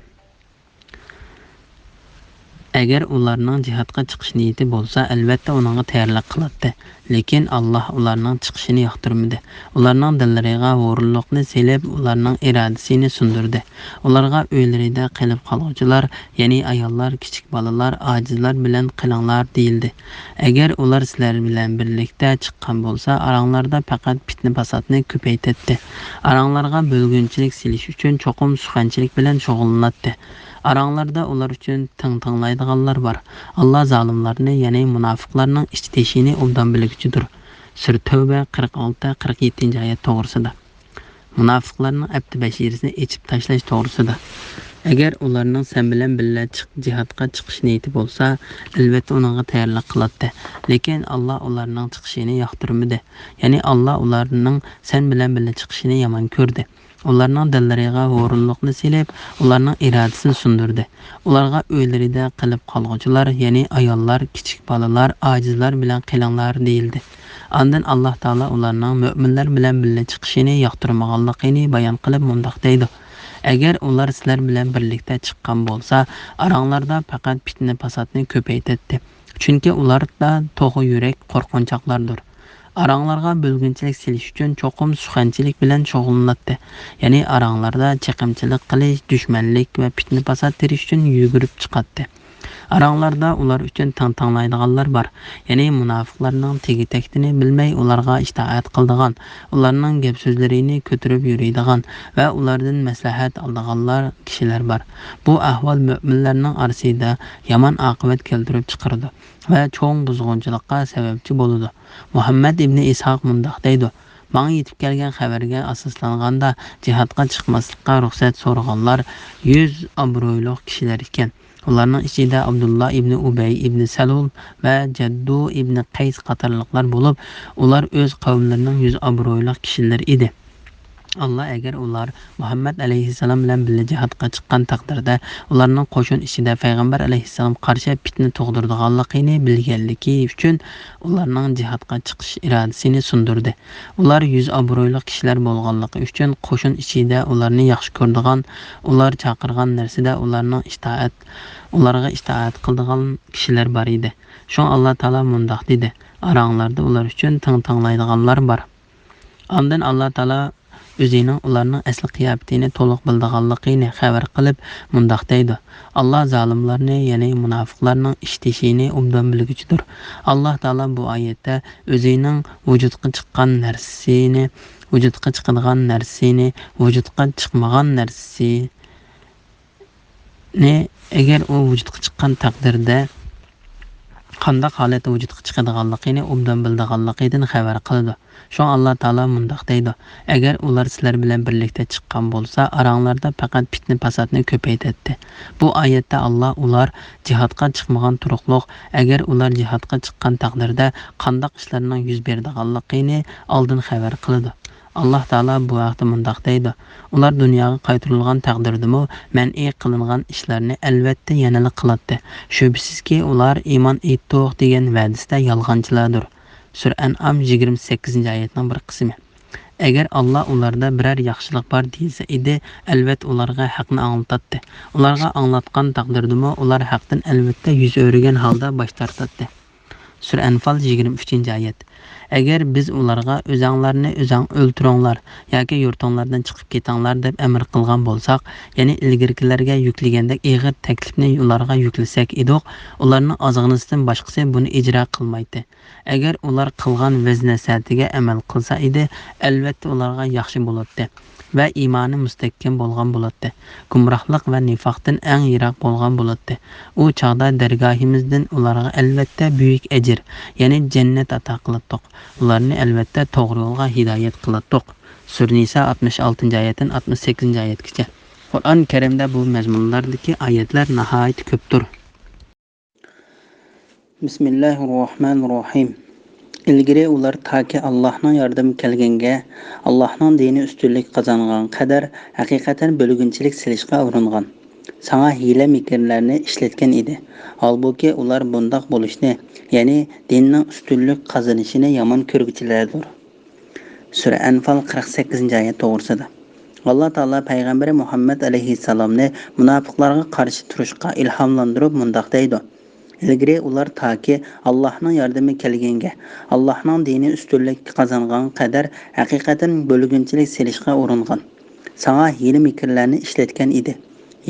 ئەگەر ئۇلارنىڭ جىھادقا چىقىش نىيىتى بولسا، ئەلۋەتتە ئۇنىڭغا تەييارلىق قىلاتتى. لېكىن ئاللا ئۇلارنىڭ چىقىشىنى ياقتۇرمىدى. ئۇلارنىڭ دىللىرىغا ھۇرۇنلۇقنى سېلىپ، ئۇلارنىڭ ئىرادىسىنى سۇندۇردى. ئۇلارغا ئۆيلىرىدە قېلىپ قالغۇچىلار، يەنى ئاياللار، كىچىك بالىلار، ئاجىزلار بىلەن قېلىڭلار دېيىلدى. ئەگەر ئۇلار سىلەر بىلەن بىرلىكتە چىققان بولسا، ئاراڭلاردا پەقەت پىتنە-پاساتنى كۆپەيتەتتى. ئاراڭلارغا بۆلگۈنچىلىك سېلىش ئۈچۈن چوقۇم سۇخەنچىلىك بىلەن شۇغۇللىناتتى. ئاراڭلاردا ئۇلار ئۈچۈن تىڭ تىڭلايدىغانلار بار. ئاللا زالىملارنى، يەنى مۇناپىقلارنىڭ ئىچ تېشىنى ئوبدان بىلگۈچىدۇر. سۈرە تەۋبە قىرىق ئالتە، قىرىق يەتتىنچى ئايەت توغرىسىدا. مۇناپىقلارنىڭ ئەپتى بەشىرىسىنى ئېچىپ تاشلاش توغرىسىدا. ئەگەر ئۇلارنىڭ سەن بىلەن بىللە چىق-، جىھادقا چىقىش نىيىتى بولسا، ئەلۋەتتە ئۇنىڭغا تەييارلىق قىلاتتى. لېكىن ئاللا ئۇلارنىڭ چىقىشىنى ياقتۇرمىدى. يەنى ئاللا ئۇلارنىڭ سەن بىلەن بىللە چىقىشىنى يامان كۆردى. ئۇلارنىڭ دىللىرىغا ھۇرۇنلۇقنى سېلىپ، ئۇلارنىڭ ئىرادىسىنى سۇندۇردى. ئۇلارغا ئۆيلىرىدە قېلىپ قالغۇچىلار، يەنى ئاياللار، كىچىك بالىلار، ئاجىزلار بىلەن قېلىڭلار دېيىلدى. ئاندىن ئاللا تائالا ئۇلارنىڭ مۆمىنلەر بىلەن بىللە چىقىشىنى ياقتۇرمىغانلىقىنى بايان قىلىپ مۇنداق دەيدۇ: ئەگەر ئۇلار سىلەر بىلەن بىرلىكتە چىققان بولسا، ئاراڭلاردا پەقەت پىتنە-پاساتنى كۆپەيتەتتى. چۈنكى ئۇلاردا توغا يۈرەك قورقۇنچاقلاردۇر. ئاراڭلارغا بۆلگۈنچىلىك سېلىش ئۈچۈن چوقۇم سۇخەنچىلىك بىلەن شۇغۇللىناتتى. يەنى ئاراڭلاردا چېقىمچىلىك قىلىش، دۈشمەنلىك ۋە پىتنە-پاسات تېرىش ئۈچۈن يۈگۈرۈپ چىقاتتى. ئاراڭلاردا ئۇلار ئۈچۈن تىڭ تىڭلايدىغانلار بار. يەنى مۇناپىقلارنىڭ تېگى-تەكتىنى بىلمەي ئۇلارغا ئىتائەت قىلىدىغان، ئۇلارنىڭ گەپ-سۆزلىرىنى كۆتۈرۈپ يۈرىدىغان ۋە ئۇلاردىن مەسلىھەت ئالىدىغانلار كىشىلەر بار. بۇ ئەھۋال مۆمىنلەرنىڭ ئارىسىدا يامان ئاقىۋەت كەلتۈرۈپ چىقىرىدۇ ۋە چوڭ بۇزغۇنچىلىققا سەۋەبچى بولىدۇ. مۇھەممەد ئىبنى ئىسھاق مۇنداق دەيدۇ: ماڭا يېتىپ كەلگەن خەۋەرگە ئاساسلانغاندا، جىھادقا چىقماسلىققا رۇخسەت سورىغانلار يۈز ئابرۇيلۇق كىشىلەر ئىكەن. ئۇلارنىڭ ئىچىدە ئابدۇللا ئىبنى ئۇبەي ئىبنى سەلۇل ۋە جەددۇ ئىبنى قەيس قاتارلىقلار بولۇپ، ئۇلار ئۆز قەۋملىرىنىڭ يۈز ئابرۇيلۇق كىشىلىرى ئىدى. ئاللا ئەگەر ئۇلار مۇھەممەد ئەلەيھىسسالام بىلەن بىللە جىھادقا چىققان تەقدىردە، ئۇلارنىڭ قوشۇن ئىچىدە پەيغەمبەر ئەلەيھىسسالامغا قارشى پىتنە تۇغدۇرىدىغانلىقىنى بىلگەنلىكى ئۈچۈن، ئۇلارنىڭ جىھادقا چىقىش ئىرادىسىنى سۇندۇردى. ئۇلار يۈز ئابرۇيلۇق كىشىلەر بولغانلىقى ئۈچۈن، قوشۇن ئىچىدە ئۇلارنى ياخشى كۆرىدىغان، ئۇلار چاقىرغان نەرسىدە ئۇلارنىڭ ئىتائەت، ئۇلارغا ئىتائەت قىلىدىغان كىشىلەر بار ئىدى. شۇڭا ئاللا تائالا مۇنداق دېدى: ئاراڭلاردا ئۇلار ئۈچۈن تىڭ تىڭلايدىغانلار بار. ئاندىن ئاللا تائالا ئۆزىنىڭ ئۇلارنىڭ ئەسلى قىياپىتىنى تولۇق بىلىدىغانلىقىنى خەۋەر قىلىپ، مۇنداق دەيدۇ: ئاللا زالىملارنى، يەنى مۇناپىقلارنىڭ ئىش تېشىنى ئوبدان بىلگۈچىدۇر. ئاللا تائالا بۇ ئايەتتە ئۆزىنىڭ ۋۇجۇدقا چىققان نەرسىنى، ۋۇجۇدقا چىقىدىغان نەرسىنى، ۋۇجۇدقا چىقمىغان نەرسىنى، ئەگەر ئۇ ۋۇجۇدقا چىققان تەقدىردە، قانداق ھالەتتە ۋۇجۇدقا چىقىدىغانلىقىنى ئوبدان بىلىدىغانلىقىدىن خەۋەر قىلىدۇ. شۇڭا ئاللا تائالا مۇنداق دەيدۇ: ئەگەر ئۇلار سىلەر بىلەن بىرلىكتە چىققان بولسا، ئاراڭلاردا پەقەت پىتنە-پاساتنى كۆپەيتەتتى. بۇ ئايەتتە ئاللا ئۇلار جىھادقا چىقمىغان تۇرۇقلۇق، ئەگەر ئۇلار جىھادقا چىققان تەقدىردە قانداق ئىشلارنىڭ يۈز بېرىدىغانلىقىنى ئالدىن خەۋەر قىلىدۇ. ئاللا تائالا بۇ ھەقتە مۇنداق دەيدۇ: ئۇلار دۇنياغا قايتۇرۇلغان تەقدىردىمۇ مەنئى قىلىنغان ئىشلارنى ئەلۋەتتە يەنىلا قىلاتتى. شۈبھىسىزكى، ئۇلار ئىمان ئېيتتۇق دېگەن ۋەدىسىدە يالغانچىلاردۇر. سۈرە ئەنئام يىگىرمە سەككىزىنچى ئايەتنىڭ بىر قىسمى. ئەگەر ئاللا ئۇلاردا بىرەر ياخشىلىق بار دېيىلسە ئىدى، ئەلۋەتتە ئۇلارغا ھەقنى ئاڭلىتاتتى. ئۇلارغا ئاڭلاتقان تەقدىردىمۇ ئۇلار ھەقتىن ئەلۋەتتە يۈز ئۆرۈگەن ھالدا باش تارتاتتى. سۈرە ئەنفال، يىگىرمە ئۈچىنچى ئايەت. ئەگەر بىز ئۇلارغا «ئۆزەڭلارنى ئۆزەڭ ئۆلتۈرۈڭلار ياكى يۇرتۇڭلاردىن چىقىپ كېتىڭلار» دەپ ئەمىر قىلغان بولساق، يەنى ئىلگىرىكىلەرگە يۈكلىگەندەك ئېغىر تەكلىپنى ئۇلارغا يۈكلىسەك ئىدۇق، ئۇلارنىڭ ئازغىنىسىدىن باشقىسى بۇنى ئىجرا قىلمايتتى. ئەگەر ئۇلار قىلغان ۋەز-نەسىھەتىگە ئەمەل قىلسا ئىدى، ئەلۋەتتە ئۇلارغا ياخشى بولاتتى ۋە ئىمانى مۇستەھكەم بولغان بولاتتى. گۇمراھلىق ۋە نىفاقتىن ئەڭ يىراق بولغان بولاتتى. ئۇ چاغدا دەرگاھىمىزدىن ئۇلارغا ئەلۋەتتە بۈيۈك ئەجىر، يەنى جەننەت ئاتا قىلاتتۇق. ئۇلارنى ئەلۋەتتە توغرا يولغا ھىدايەت قىلاتتۇق. سۈرە نىسا، ئاتمىش ئالتىنچى ئايەتتىن ئاتمىش سەككىزىنچى ئايەتكىچە. قۇرئان كەرىمدە بۇ مەزمۇنلاردىكى ئايەتلەر ناھايىتى كۆپتۇر. بىسمىللاھىررەھمانىررەھىم. ئىلگىرى ئۇلار تاكى ئاللاھنىڭ ياردىمى كەلگەنگە، ئاللاھنىڭ دىنى ئۈستۈنلۈك قازانغان قەدەر ھەقىقەتەن بۆلگۈنچىلىك سېلىشقا ئۇرۇنغان، ساڭا ھىيلە-مىكىرلەرنى ئىشلەتكەن ئىدى. ھالبۇكى، ئۇلار بۇنداق بولۇشنى، يەنى دىننىڭ ئۈستۈنلۈك قازىنىشىنى يامان كۆرگۈچىلەردۇر. سۈرە ئەنفال، قىرىق سەككىزىنچى ئايەت توغرىسىدا. ئاللا تائالا پەيغەمبىرى مۇھەممەد ئەلەيھىسسالامنى مۇناپىقلارغا قارشى تۇرۇشقا ئىلھاملاندۇرۇپ مۇنداق دەيدۇ: ئىلگىرى ئۇلار تاكى ئاللاھنىڭ ياردىمى كەلگەنگە، ئاللاھنىڭ دىنى ئۈستۈنلۈك قازانغان قەدەر ھەقىقەتەن بۆلگۈنچىلىك سېلىشقا ئۇرۇنغان، ساڭا ھىيلە-مىكىرلەرنى ئىشلەتكەن ئىدى.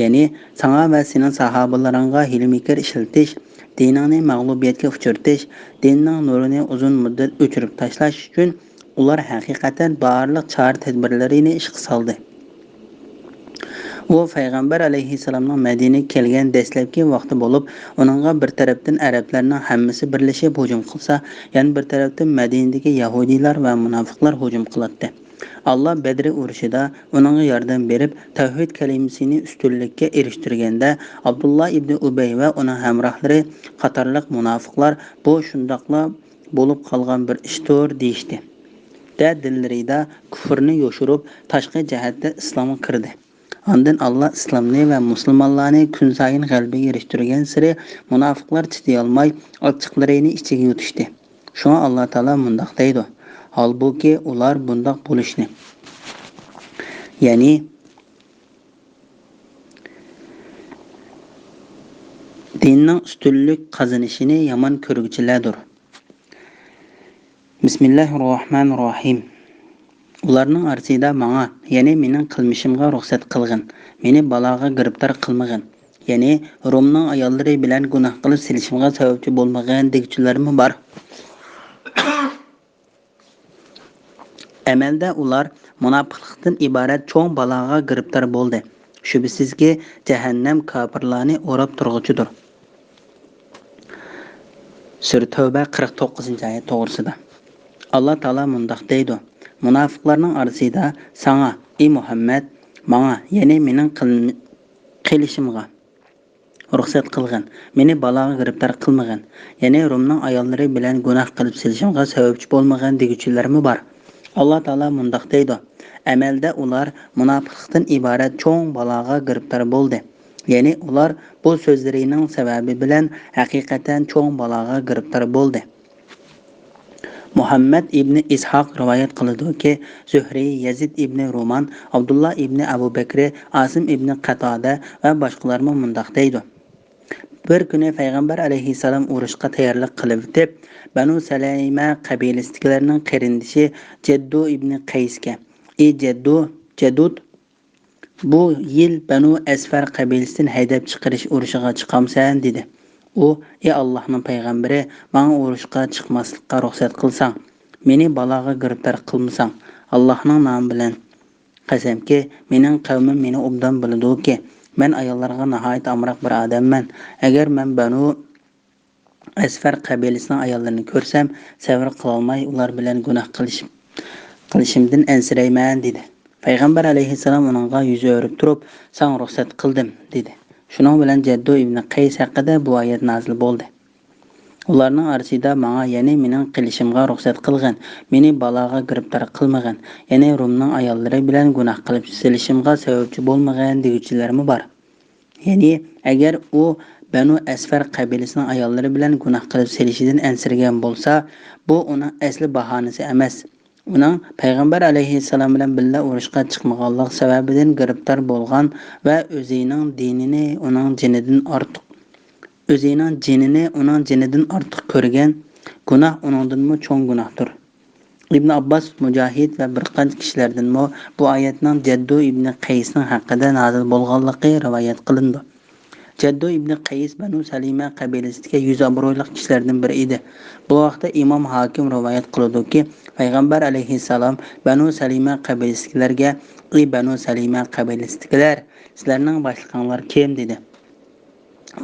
يەنى ساڭا ۋە سېنىڭ ساھابىلىرىڭغا ھىيلە-مىكىر ئىشلىتىش، دىنىڭنى مەغلۇبىيەتكە ئۇچرىتىش، دىننىڭ نۇرىنى ئۇزۇن مۇددەت ئۆچۈرۈپ تاشلاش ئۈچۈن ئۇلار ھەقىقەتەن بارلىق چارە-تەدبىرلىرىنى ئىشقا سالدى. ئۇ پەيغەمبەر ئەلەيھىسسالامنىڭ مەدىنىگە كەلگەن دەسلەپكى ۋاقتى بولۇپ، ئۇنىڭغا بىر تەرەپتىن ئەرەبلەرنىڭ ھەممىسى بىرلىشىپ ھۇجۇم قىلسا، يەنە بىر تەرەپتىن مەدىنىدىكى يەھۇدىيلار ۋە مۇناپىقلار ھۇجۇم قىلاتتى. ئاللا بەدرى ئۇرۇشىدا ئۇنىڭغا ياردەم بېرىپ، تەۋھىد كەلىمىسىنى ئۈستۈنلۈككە ئېرىشتۈرگەندە، ئابدۇللا ئىبنى ئۇبەي ۋە ئۇنىڭ ھەمراھلىرى قاتارلىق مۇناپىقلار بۇ شۇنداقلا بولۇپ قالغان بىر ئىشتۇر دېيىشتى. دە دىللىرىدا كۇفرنى يوشۇرۇپ، تاشقى جەھەتتە ئىسلامغا كىردى. ئاندىن ئاللا ئىسلامنى ۋە مۇسۇلمانلارنى كۈنسايىن غەلىبىگە ئېرىشتۈرگەنسېرى، مۇناپىقلار چىدىيالماي ئاچچىقلىرىنى ئىچىگە يۇتۇشتى. شۇڭا ئاللا تائالا مۇنداق دەيدۇ: ھالبۇكى، ئۇلار بۇنداق بولۇشنى، يەنى دىننىڭ ئۈستۈنلۈك قازىنىشىنى يامان كۆرگۈچىلەردۇر. بىسمىللاھىررەھمانىررەھىم. ئۇلارنىڭ ئارىسىدا ماڭا، يەنى مېنىڭ قىلمىشىمغا رۇخسەت قىلغىن، مېنى بالاغا گىرىپتار قىلمىغىن، يەنى رومنىڭ ئاياللىرى بىلەن گۇناھ قىلىپ سېلىشىمغا سەۋەبچى بولمىغىن دېگۈچىلەرمۇ بار. ئەمەلدە ئۇلار مۇناپىقلىقتىن ئىبارەت چوڭ بالاغا گىرىپتار بولدى. شۈبھىسىزكى، جەھەننەم كاپىرلارنى ئوراپ تۇرغۇچىدۇر. سۈرە تەۋبە، قىرىق توققۇزىنچى ئايەت توغرىسىدا. ئاللا تائالا مۇنداق دەيدۇ: مۇناپىقلارنىڭ ئارىسىدا ساڭا، ئى مۇھەممەد، ماڭا، يەنى مېنىڭ قىل-، قېلىشىمغا رۇخسەت قىلغىن، مېنى بالاغا گىرىپتار قىلمىغىن، يەنى رومنىڭ ئاياللىرى بىلەن گۇناھ قىلىپ سېلىشىمغا سەۋەبچى بولمىغىن دېگۈچىلەرمۇ بار. ئاللا تائالا مۇنداق دەيدۇ: ئەمەلدە ئۇلار مۇناپىقلىقتىن ئىبارەت چوڭ بالاغا گىرىپتار بولدى. يەنى ئۇلار بۇ سۆزلىرىنىڭ سەۋەبى بىلەن ھەقىقەتەن چوڭ بالاغا گىرىپتار بولدى. مۇھەممەد ئىبنى ئىسھاق رىۋايەت قىلىدۇكى، زۆھرى، يەزىد ئىبنى رومان، ئابدۇللا ئىبنى ئەبۇ بەكرى، ئاسىم ئىبنى قاتادە ۋە باشقىلارمۇ مۇنداق دەيدۇ: بىر كۈنى پەيغەمبەر ئەلەيھىسسالام ئۇرۇشقا تەييارلىق قىلىۋېتىپ، بەنۇ سەلەيمە قەبىلىسىدىكىلەرنىڭ قېرىندىشى جەددۇ ئىبنى قەيسكە، ئى جەددۇ، جەدۇد، بۇ يىل بەنۇ ئەسفەر قەبىلىسىدىن ھەيدەپ چىقىرىش ئۇرۇشىغا چىقامسەن؟ دېدى. ئۇ، ئى ئاللاھنىڭ پەيغەمبىرى، ماڭا ئۇرۇشقا چىقماسلىققا رۇخسەت قىلساڭ، مېنى بالاغا گىرىپتار قىلمىساڭ، ئاللاھنىڭ نامى بىلەن قەسەمكى، مېنىڭ قەۋمىم مېنى ئوبدان بىلىدۇكى، مەن ئاياللارغا ناھايىتى ئامراق بىر ئادەممەن. ئەگەر مەن بەنۇ ئەسفەر قەبىلىسىنىڭ ئاياللىرىنى كۆرسەم، سەۋر قىلالماي ئۇلار بىلەن گۇناھ قىلىشىپ، قىلىشىمدىن ئەنسىرەيمەن، دېدى. پەيغەمبەر ئەلەيھىسسالام ئۇنىڭغا يۈز ئۆرۈپ تۇرۇپ، ساڭا رۇخسەت قىلدىم، دېدى. شۇنىڭ بىلەن جەددۇ ئىبنى قەيس ھەققىدە بۇ ئايەت نازىل بولدى. ئۇلارنىڭ ئارىسىدا ماڭا، يەنى مېنىڭ قېلىشىمغا رۇخسەت قىلغىن، مېنى بالاغا گىرىپتار قىلمىغىن، يەنى رومنىڭ ئاياللىرى بىلەن گۇناھ قىلىپ سېلىشىمغا سەۋەبچى بولمىغىن دېگۈچىلەرمۇ بار. يەنى، ئەگەر ئۇ بەنۇ ئەسفەر قەبىلىسىنىڭ ئاياللىرى بىلەن گۇناھ قىلىپ سېلىشىدىن ئەنسىرىگەن بولسا، بۇ ئۇنىڭ ئەسلى باھانىسى ئەمەس. ئۇنىڭ پەيغەمبەر ئەلەيھىسسالام بىلەن بىللە ئۇرۇشقا چىقمىغانلىق سەۋەبىدىن گىرىپتار بولغان ۋە ئۆزىنىڭ دىنىنى ئۇنىڭ جېنىدىن ئارتۇق، ئۆزىنىڭ جېنىنى ئۇنىڭ جېنىدىن ئارتۇق كۆرگەن گۇناھ ئۇنىڭدىنمۇ چوڭ گۇناھتۇر. ئىبن ئابباس، مۇجاھىد ۋە بىر قانچە كىشىلەردىنمۇ بۇ ئايەتنىڭ جەددۇ ئىبنى قەيسنىڭ ھەققىدە نازىل بولغانلىقى رىۋايەت قىلىنىدۇ. جەددۇ ئىبنى قەيس بەنۇ سەلىمە قەبىلىسىدىكى يۈز ئابرۇيلۇق كىشىلەردىن بىرى ئىدى. بۇ ھەقتە ئىمام ھاكىم رىۋايەت قىلىدۇكى، پەيغەمبەر ئەلەيھىسسالام بەنۇ سەلىمە قەبىلىسىدىكىلەرگە، ئى بەنۇ سەلىمە قەبىلىسىدىكىلەر، سىلەرنىڭ باشلىقىڭلار كىم؟ دېدى.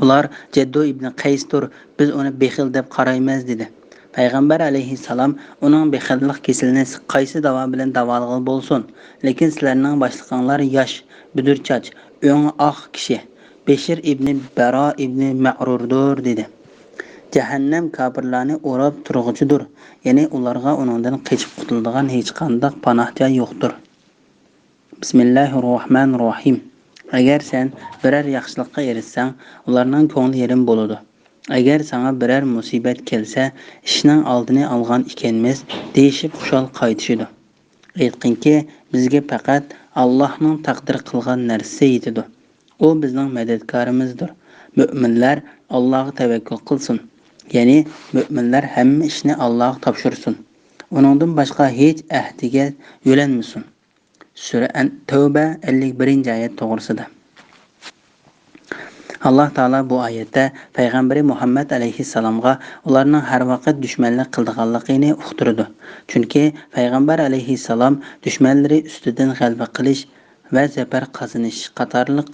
ئۇلار، جەددۇ ئىبنى قەيستۇر، بىز ئۇنى بېخىل دەپ قارايمىز، دېدى. پەيغەمبەر ئەلەيھىسسالام، ئۇنىڭ بېخىللىق كېسىلىنى قايسى داۋا بىلەن داۋالىغىلى بولسۇن، لېكىن سىلەرنىڭ باشلىقىڭلار ياش، بۈدۈر چاچ، ئۆڭى ئاق كىشى، بېشىر ئىبنى بەرا ئىبنى مەئرۇردۇر، دېدى. جەھەننەم كاپىرلارنى ئوراپ تۇرغۇچىدۇر، يەنى ئۇلارغا ئۇنىڭدىن قېچىپ قۇتۇلىدىغان ھېچقانداق پاناھ جاي يوقتۇر. بىسمىللاھىررەھمانىررەھىم. ئەگەر سەن بىرەر ياخشىلىققا ئېرىشسەڭ، ئۇلارنىڭ كۆڭلى يېرىم بولىدۇ. ئەگەر ساڭا بىرەر مۇسىبەت كەلسە، ئىشنىڭ ئالدىنى ئالغان ئىكەنمىز، دېيىشىپ خۇشال قايتىشىدۇ. ئېيتقىنكى، بىزگە پەقەت ئاللاھنىڭ تەقدىر قىلغان نەرسىسى يېتىدۇ. ئۇ بىزنىڭ مەدەتكارىمىزدۇر. مۆمىنلەر ئاللاھقا تەۋەككۈل قىلسۇن. يەنى مۆمىنلەر ھەممە ئىشنى ئاللاھقا تاپشۇرسۇن. ئۇنىڭدىن باشقا ھېچ ئەھدىگە يۆلەنمىسۇن. سۈرە ئەن-، تەۋبە ئەللىك بىرىنچى ئايەت توغرىسىدا. ئاللاھ تائالا بۇ ئايەتتە پەيغەمبىرى مۇھەممەد ئەلەيھىسسالامغا ئۇلارنىڭ ھەر ۋاقىت دۈشمەنلىك قىلىدىغانلىقىنى ئۇقتۇرىدۇ. چۈنكى پەيغەمبەر ئەلەيھىسسالام دۈشمەنلىرى ئۈستىدىن غەلىبە قىلىش ۋە زەپەر قازىنىش قاتارلىق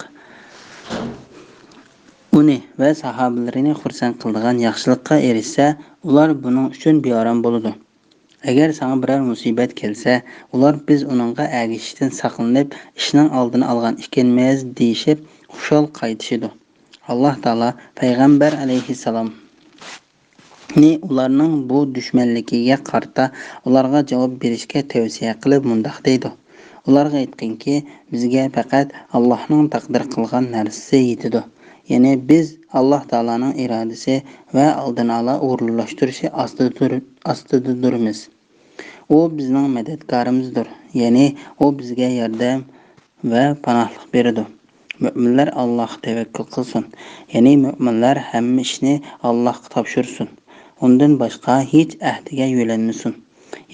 ئۇنى ۋە ساھابىلىرىنى خۇرسەن قىلىدىغان ياخشىلىققا ئېرىشسە، ئۇلار بۇنىڭ ئۈچۈن بىئارام بولىدۇ. ئەگەر ساڭا بىرەر مۇسىبەت كەلسە، ئۇلار بىز ئۇنىڭغا ئەگىشىشتىن ساقلىنىپ، ئىشنىڭ ئالدىنى ئالغان ئىكەنمىز، دېيىشىپ خۇشال قايتىشىدۇ. ئاللاھ تائالا پەيغەمبەر ئەلەيھىسسالامنى ئۇلارنىڭ بۇ دۈشمەنلىكىگە قارىتا ئۇلارغا جاۋاب بېرىشكە تەۋسىيە قىلىپ مۇنداق دەيدۇ: ئۇلارغا ئېيتقىنكى، بىزگە پەقەت ئاللاھنىڭ تەقدىر قىلغان نەرسىسى يېتىدۇ. يەنى بىز ئاللاھ تائالانىڭ ئىرادىسى ۋە ئالدىنى ئالا ئورۇنلاشتۇرۇشى ئاستىدا تۇر-، ئاستىدا تۇرىمىز. ئۇ بىزنىڭ مەدەتكارىمىزدۇر، يەنى ئۇ بىزگە ياردەم ۋە پاناھلىق بېرىدۇ. مۆمىنلەر ئاللاھقا تەۋەككۈل قىلسۇن، يەنى مۆمىنلەر ھەممە ئىشنى ئاللاھقا تاپشۇرسۇن. ئۇندىن باشقا ھېچ ئەھدىگە يۆلەنمىسۇن.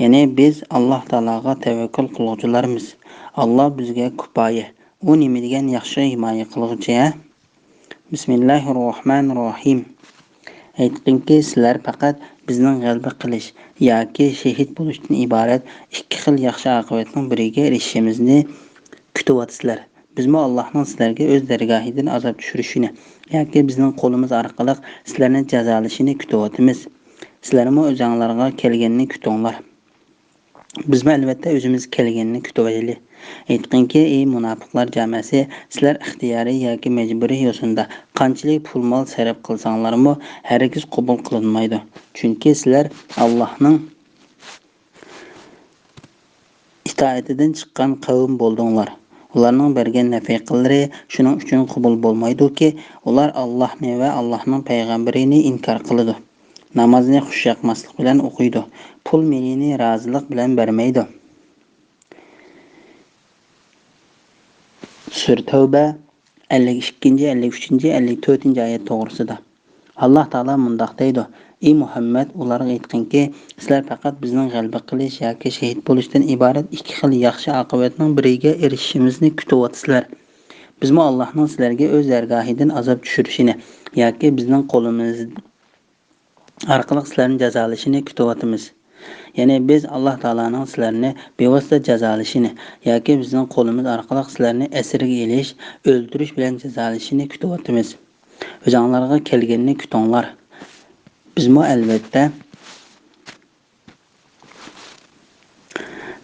يەنى بىز ئاللاھ تائالاغا تەۋەككۈل قىلغۇچىلارمىز. ئاللاھ بىزگە كۇپايە. ئۇ نېمە دېگەن ياخشى ھىمايە قىلغۇچى، ھە؟ بىسمىللاھىررەھمانىررەھىم. ئېيتقىنكى، سىلەر پەقەت بىزنىڭ غەلىبە قىلىش ياكى شېھىت بولۇشتىن ئىبارەت ئىككى خىل ياخشى ئاقىۋەتنىڭ بىرىگە ئېرىشىشىمىزنى كۈتۈۋاتىسىلەر. بىزمۇ ئاللاھنىڭ سىلەرگە ئۆز دەرگاھىدىن ئازاب چۈشۈرۈشىنى ياكى بىزنىڭ قولىمىز ئارقىلىق سىلەرنى جازالىشىنى كۈتۈۋاتىمىز. سىلەرمۇ ئۆزۈڭلارغا كەلگەننى كۈتۈڭلار. بىزمۇ ئەلۋەتتە ئۆزىمىزگە كەلگەننى كۈتۈۋالايلى. ئېيتقىنكى، ئى مۇناپىقلار جامەسى، سىلەر ئىختىيارىي ياكى مەجبۇرىي يوسۇندا قانچىلىك پۇل-مال سەرپ قىلساڭلارمۇ ھەرگىز قوبۇل قىلىنمايدۇ. چۈنكى سىلەر ئاللاھنىڭ ئىتائىتىدىن چىققان قەۋم بولدۇڭلار. ئۇلارنىڭ بەرگەن نەپىقىلىرى شۇنىڭ ئۈچۈن قوبۇل بولمايدۇكى، ئۇلار ئاللاھنى ۋە ئاللاھنىڭ پەيغەمبىرىنى ئىنكار قىلىدۇ. نامازنى خۇشياقماسلىق بىلەن ئوقۇيدۇ. پۇل-مېلىنى رازىلىق بىلەن بەرمەيدۇ. سۈرە تەۋبە، ئەللىك ئىككىنچى، ئەللىك ئۈچىنچى، ئەللىك تۆتىنچى ئايەت توغرىسىدا. ئاللاھ تائالا مۇنداق دەيدۇ: ئى مۇھەممەد، ئۇلارغا ئېيتقىنكى، سىلەر پەقەت بىزنىڭ غەلىبە قىلىش ياكى شېھىت بولۇشتىن ئىبارەت ئىككى خىل ياخشى ئاقىۋەتنىڭ بىرىگە ئېرىشىشىمىزنى كۈتۈۋاتىسىلەر. بىزمۇ ئاللاھنىڭ سىلەرگە ئۆز دەرگاھىدىن ئازاب چۈشۈرۈشىنى ياكى بىزنىڭ قولىمىز ئارقىلىق سىلەرنى جازالىشىنى كۈتۈۋاتىمىز. يەنى بىز ئاللاھ تائالانىڭ سىلەرنى بىۋاسىتە جازالىشىنى ياكى بىزنىڭ قولىمىز ئارقىلىق سىلەرنى ئەسىرگە ئېلىش، ئۆلتۈرۈش بىلەن جازالىشىنى كۈتۈۋاتىمىز. ئۆزۈڭلارغا كەلگەننى كۈتۈڭلار. بىزمۇ ئەلۋەتتە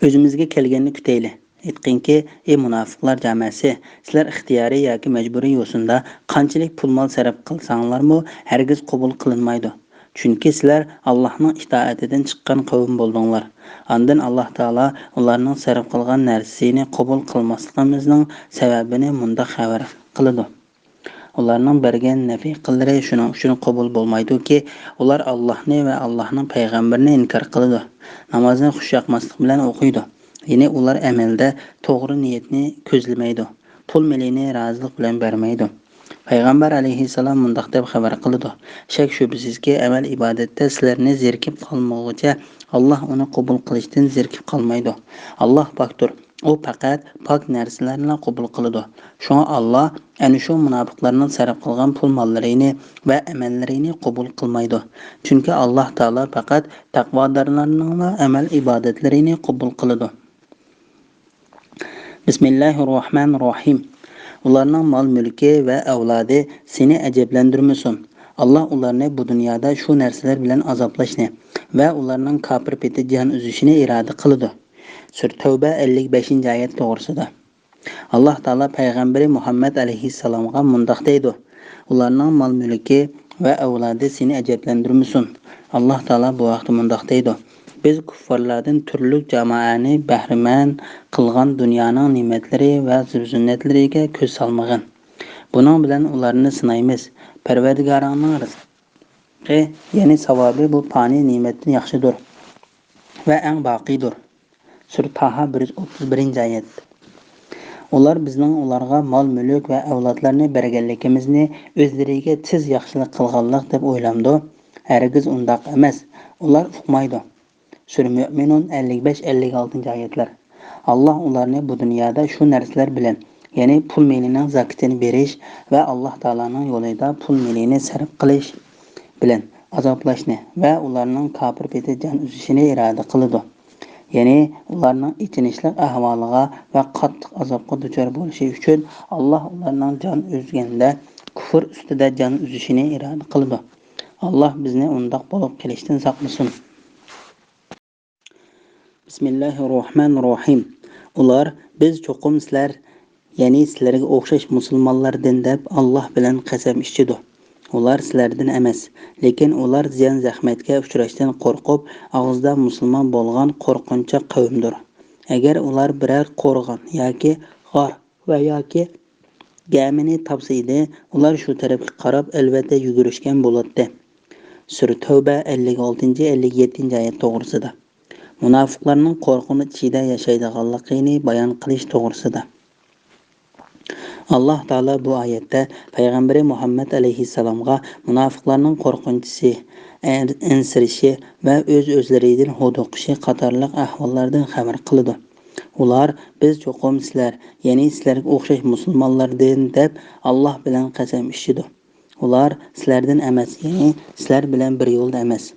ئۆزىمىزگە كەلگەننى كۈتەيلى. ئېيتقىنكى، ئى مۇناپىقلار جامەسى، سىلەر ئىختىيارىي ياكى مەجبۇرىي يوسۇندا قانچىلىك پۇل-مال سەرپ قىلساڭلارمۇ ھەرگىز قوبۇل قىلىنمايدۇ. چۈنكى سىلەر ئاللاھنىڭ ئىتائىتىدىن چىققان قەۋم بولدۇڭلار. ئاندىن ئاللاھ تائالا ئۇلارنىڭ سەرپ قىلغان نەرسىسىنى قوبۇل قىلماسلىقىمىزنىڭ سەۋەبىنى مۇنداق خەۋەر قىلىدۇ. ئۇلارنىڭ بەرگەن نەپىقىلىرى شۇنىڭ ئۈچۈن قوبۇل بولمايدۇكى، ئۇلار ئاللاھنى ۋە ئاللاھنىڭ پەيغەمبىرىنى ئىنكار قىلىدۇ. نامازنى خۇشياقماسلىق بىلەن ئوقۇيدۇ. يەنى ئۇلار ئەمەلدە توغرا نىيەتنى كۆزلىمەيدۇ. پۇل-مېلىنى رازىلىق بىلەن بەرمەيدۇ. پەيغەمبەر ئەلەيھىسسالام مۇنداق دەپ خەۋەر قىلىدۇ: شەك-شۈبھىسىزكى، ئەمەل-ئىبادەتتە سىلەرنى زېرىكىپ قالمىغۇچە، ئاللاھ ئۇنى قوبۇل قىلىشتىن زېرىكىپ قالمايدۇ. ئاللاھ پاكتۇر، ئۇ پەقەت پاك نەرسىلەرنىلا قوبۇل قىلىدۇ. شۇڭا ئاللاھ ئەنە شۇ مۇناپىقلارنىڭ سەرپ قىلغان پۇل-ماللىرىنى ۋە ئەمەللىرىنى قوبۇل قىلمايدۇ. چۈنكى ئاللاھ تائالا پەقەت تەقۋادارلارنىڭلا ئەمەل-ئىبادەتلىرىنى قوبۇل قىلىدۇ. بىسمىللاھىررەھمانىررەھىم. ئۇلارنىڭ مال-مۈلكى ۋە ئەۋلادى سېنى ئەجەبلەندۈرمىسۇن. ئاللاھ ئۇلارنى بۇ دۇنيادا شۇ نەرسىلەر بىلەن ئازابلاشنى ۋە ئۇلارنىڭ كاپىر پېتى جان ئۈزۈشىنى ئىرادە قىلىدۇ. سۈرە تەۋبە، ئەللىك بەشىنچى ئايەت توغرىسىدا. ئاللاھ تائالا پەيغەمبىرى مۇھەممەد ئەلەيھىسسالامغا مۇنداق دەيدۇ: ئۇلارنىڭ مال-مۈلكى ۋە ئەۋلادى سېنى ئەجەبلەندۈرمىسۇن. ئاللاھ تائالا بۇ ھەقتە مۇنداق دەيدۇ: بىز كۇففارلاردىن تۈرلۈك جامائەنى بەھرىمەن قىلغان دۇنيانىڭ نېمەتلىرى ۋە زىبۇ-زىننەتلىرىگە كۆز سالمىغىن. بۇنىڭ بىلەن ئۇلارنى سىنايمىز. پەرۋەردىگارىڭنىڭ رىزقى، يەنى ساۋابى بۇ پانىي نېمەتتىن ياخشىدۇر ۋە ئەڭ باقىيدۇر. سۈرە تاھا، بىر يۈز ئوتتۇز بىرىنچى ئايەت. ئۇلار بىزنىڭ ئۇلارغا مال-مۈلۈك ۋە ئەۋلادلارنى بەرگەنلىكىمىزنى ئۆزلىرىگە تېز ياخشىلىق قىلغانلىق دەپ ئويلامدۇ؟ ھەرگىز ئۇنداق ئەمەس. ئۇلار ئۇقمايدۇ. سۈرە مۆمىنۇن، ئەللىك بەش، ئەللىك ئالتىنچى ئايەتلەر. ئاللاھ ئۇلارنى بۇ دۇنيادا شۇ نەرسىلەر بىلەن، يەنى پۇل مېلىنىڭ زاكىتىنى بېرىش ۋە ئاللاھ تائالانىڭ يولىدا پۇل مېلىنى سەرپ قىلىش بىلەن ئازابلاشنى ۋە ئۇلارنىڭ كاپىر پېتى جان ئۈزۈشىنى ئىرادە قىلىدۇ. يەنى ئۇلارنىڭ ئېچىنىشلىق ئەھۋالىغا ۋە قاتتىق ئازابقا دۇچار بولۇشى ئۈچۈن، ئاللاھ ئۇلارنىڭ جان ئۈزگەندە كۇفر ئۈستىدە جان ئۈزۈشىنى ئىرادە قىلىدۇ. ئاللاھ بىزنى ئۇنداق بولۇپ قېلىشتىن ساقلىسۇن. بىسمىللاھىررەھمانىررەھىم. ئۇلار، بىز چوقۇم سىلەر، يەنى سىلەرگە ئوخشاش مۇسۇلمانلاردىن دەپ ئاللاھ بىلەن قەسەم ئىچىدۇ. ئۇلار سىلەردىن ئەمەس، لېكىن ئۇلار زىيان-زەخمەتكە ئۇچراشتىن قورقۇپ، ئاغزىدا مۇسۇلمان بولغان قورقۇنچاق قەۋمدۇر. ئەگەر ئۇلار بىرەر قورغان ياكى غار ۋە ياكى گەمىنى تاپسا ئىدى، ئۇلار شۇ تەرەپكە قاراپ ئەلۋەتتە يۈگۈرۈشكەن بولاتتى. سۈرە تەۋبە، ئەللىك ئالتىنچى، ئەللىك يەتتىنچى ئايەت توغرىسىدا. مۇناپىقلارنىڭ قورقۇنچ ئىچىدە ياشايدىغانلىقىنى بايان قىلىش توغرىسىدا. ئاللاھ تائالا بۇ ئايەتتە پەيغەمبىرى مۇھەممەد ئەلەيھىسسالامغا مۇناپىقلارنىڭ قورقۇنچىسى، ئەن-، ئەنسىرىشى ۋە ئۆز-ئۆزلىرىدىن ھودۇقۇشى قاتارلىق ئەھۋاللاردىن خەۋەر قىلىدۇ. ئۇلار، بىز چوقۇم سىلەر، يەنى سىلەرگە ئوخشاش مۇسۇلمانلاردىن دەپ ئاللاھ بىلەن قەسەم ئىچىدۇ. ئۇلار سىلەردىن ئەمەس، يەنى سىلەر بىلەن بىر يولدا ئەمەس.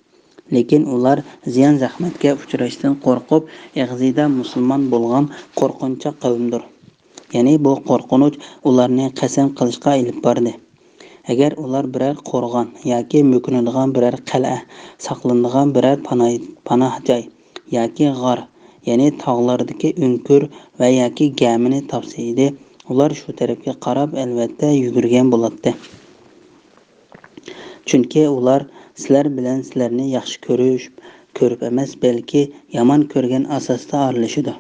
لېكىن ئۇلار زىيان-زەخمەتكە ئۇچراشتىن قورقۇپ، ئېغىزىدا مۇسۇلمان بولغان قورقۇنچاق قەۋمدۇر. يەنى بۇ قورقۇنچ ئۇلارنى قەسەم قىلىشقا ئېلىپ باردى. ئەگەر ئۇلار بىرەر قورغان ياكى مۆكۈنىدىغان بىرەر قەلئە، ساقلىنىدىغان بىرەر پاناھ-، پاناھ جاي ياكى غار، يەنى تاغلاردىكى ئۆڭكۈر ۋە ياكى گەمىنى تاپسا ئىدى، ئۇلار شۇ تەرەپكە قاراپ ئەلۋەتتە يۈگۈرگەن بولاتتى. چۈنكى ئۇلار سىلەر بىلەن سىلەرنى ياخشى كۆرۈش، كۆرۈپ ئەمەس، بەلكى يامان كۆرگەن ئاساستا ئارىلىشىدۇ.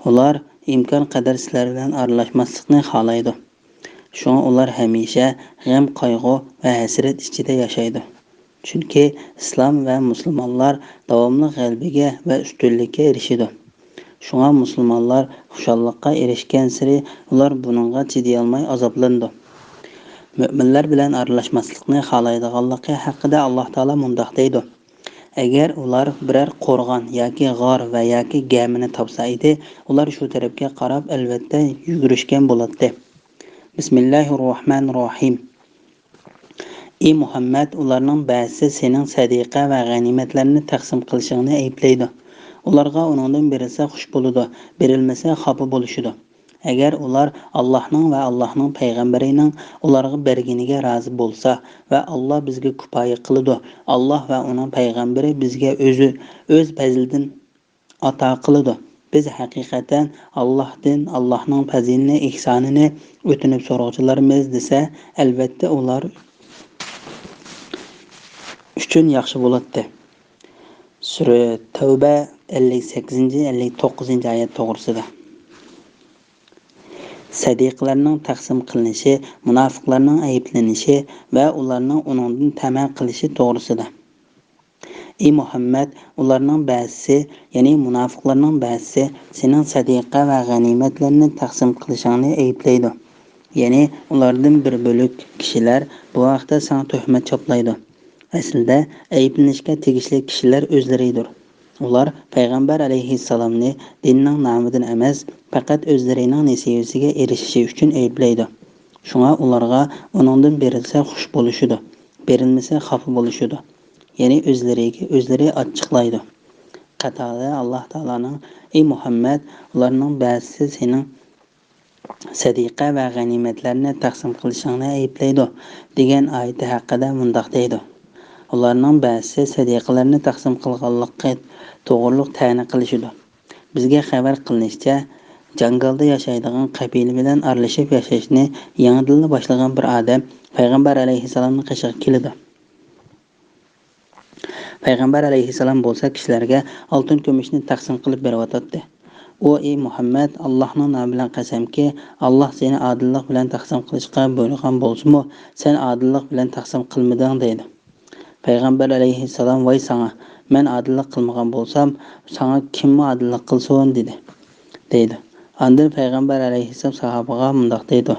ئۇلار ئىمكان قەدەر سىلەر بىلەن ئارىلاشماسلىقنى خالايدۇ. شۇڭا ئۇلار ھەمىشە غەم-قايغۇ ۋە ھەسرەت ئىچىدە ياشايدۇ. چۈنكى ئىسلام ۋە مۇسۇلمانلار داۋاملىق غەلىبىگە ۋە ئۈستۈنلۈككە ئېرىشىدۇ. شۇڭا مۇسۇلمانلار خۇشاللىققا ئېرىشكەنسېرى، ئۇلار بۇنىڭغا چىدىيالماي ئازابلىنىدۇ. مۆمىنلەر بىلەن ئارىلاشماسلىقنى خالايدىغانلىقى ھەققىدە ئاللاھ تائالا مۇنداق دەيدۇ: ئەگەر ئۇلار بىرەر قورغان ياكى غار ۋە ياكى گەمىنى تاپسا ئىدى، ئۇلار شۇ تەرەپكە قاراپ ئەلۋەتتە يۈگۈرۈشكەن بولاتتى. بىسمىللاھىررەھمانىررەھىم. ئى مۇھەممەد، ئۇلارنىڭ بەزىسى سېنىڭ سەدىقە ۋە غەنىيمەتلەرنى تەقسىم قىلىشىڭنى ئەيىبلەيدۇ. ئۇلارغا ئۇنىڭدىن بېرىلسە خۇش بولىدۇ، بېرىلمىسە خاپا بولۇشىدۇ. ئەگەر ئۇلار ئاللاھنىڭ ۋە ئاللاھنىڭ پەيغەمبىرىنىڭ ئۇلارغا بەرگىنىگە رازى بولسا ۋە ئاللاھ بىزگە كۇپايە قىلىدۇ، ئاللاھ ۋە ئۇنىڭ پەيغەمبىرى بىزگە ئۆزى، ئۆز پەزلىدىن ئاتا قىلىدۇ. بىز ھەقىقەتەن ئاللاھتىن، ئاللاھنىڭ پەزلىنى، ئېھسانىنى ئۆتۈنۈپ سورىغۇچىلارمىز دېسە، ئەلۋەتتە ئۇلار ئۈچۈن ياخشى بولاتتى. سۈرە تەۋبە، ئەللىك سەككىزىنچى، ئەللىك توققۇزىنچى ئايەت توغرىسىدا. سەدىقىلەرنىڭ تەقسىم قىلىنىشى، مۇناپىقلارنىڭ ئەيىبلىنىشى ۋە ئۇلارنىڭ ئۇنىڭدىن تەمە قىلىشى توغرىسىدا. ئى مۇھەممەد، ئۇلارنىڭ بەزىسى، يەنى مۇناپىقلارنىڭ بەزىسى سېنىڭ سەدىقە ۋە غەنىيمەتلەرنى تەقسىم قىلىشىڭنى ئەيىبلەيدۇ. يەنى ئۇلاردىن بىر بۆلەك كىشىلەر بۇ ھەقتە ساڭا تۆھمەت چاپلايدۇ. ئەسلىدە ئەيىبلىنىشكە تېگىشلىك كىشىلەر ئۆزلىرىدۇر. ئۇلار پەيغەمبەر ئەلەيھىسسالامنى دىننىڭ نامىدىن ئەمەس، پەقەت ئۆزلىرىنىڭ نېسىۋىسىگە ئېرىشىشى ئۈچۈن ئەيىبلەيدۇ. شۇڭا ئۇلارغا ئۇنىڭدىن بېرىلسە خۇش بولۇشىدۇ، بېرىلمىسە خاپا بولۇشىدۇ. يەنى ئۆزلىرىگە ئۆزلىرى ئاچچىقلايدۇ. قاتادە ئاللاھ تائالانىڭ، ئەي مۇھەممەد، ئۇلارنىڭ بەزىسى سېنىڭ سەدىقە ۋە غەنىيمەتلەرنى تەقسىم قىلىشىڭنى ئەيىبلەيدۇ، دېگەن ئايىتى ھەققىدە مۇنداق دەيدۇ: ئۇلارنىڭ بەزىسى سەدىقىلەرنى تەقسىم قىلغانلىقى توغرۇلۇق تەنە قىلىشىدۇ. بىزگە خەۋەر قىلىنىشىچە، جاڭگالدا ياشايدىغان قەبىلە بىلەن ئارىلىشىپ ياشاشنى يېڭىدىنلا باشلىغان بىر ئادەم پەيغەمبەر ئەلەيھىسسالامنىڭ قېشىغا كېلىدۇ. پەيغەمبەر ئەلەيھىسسالام بولسا كىشىلەرگە ئالتۇن-كۈمۈشنى تەقسىم قىلىپ بېرىۋاتاتتى. ئۇ، ئەي مۇھەممەد، ئاللاھنىڭ نامى بىلەن قەسەمكى، ئاللاھ سېنى ئادىللىق بىلەن تەقسىم قىلىشقا بۇيرۇغان بولسىمۇ، سەن ئادىللىق بىلەن تەقسىم قىلمىدىڭ، دەيدۇ. پەيغەمبەر ئەلەيھىسسالام، ۋاي ساڭا، مەن ئادىللىق قىلمىغان بولسام، ساڭا كىممۇ ئادىللىق قىلسۇن، دېدى، دەيدۇ. ئاندىن پەيغەمبەر ئەلەيھىسسالام ساھابىغا مۇنداق دەيدۇ،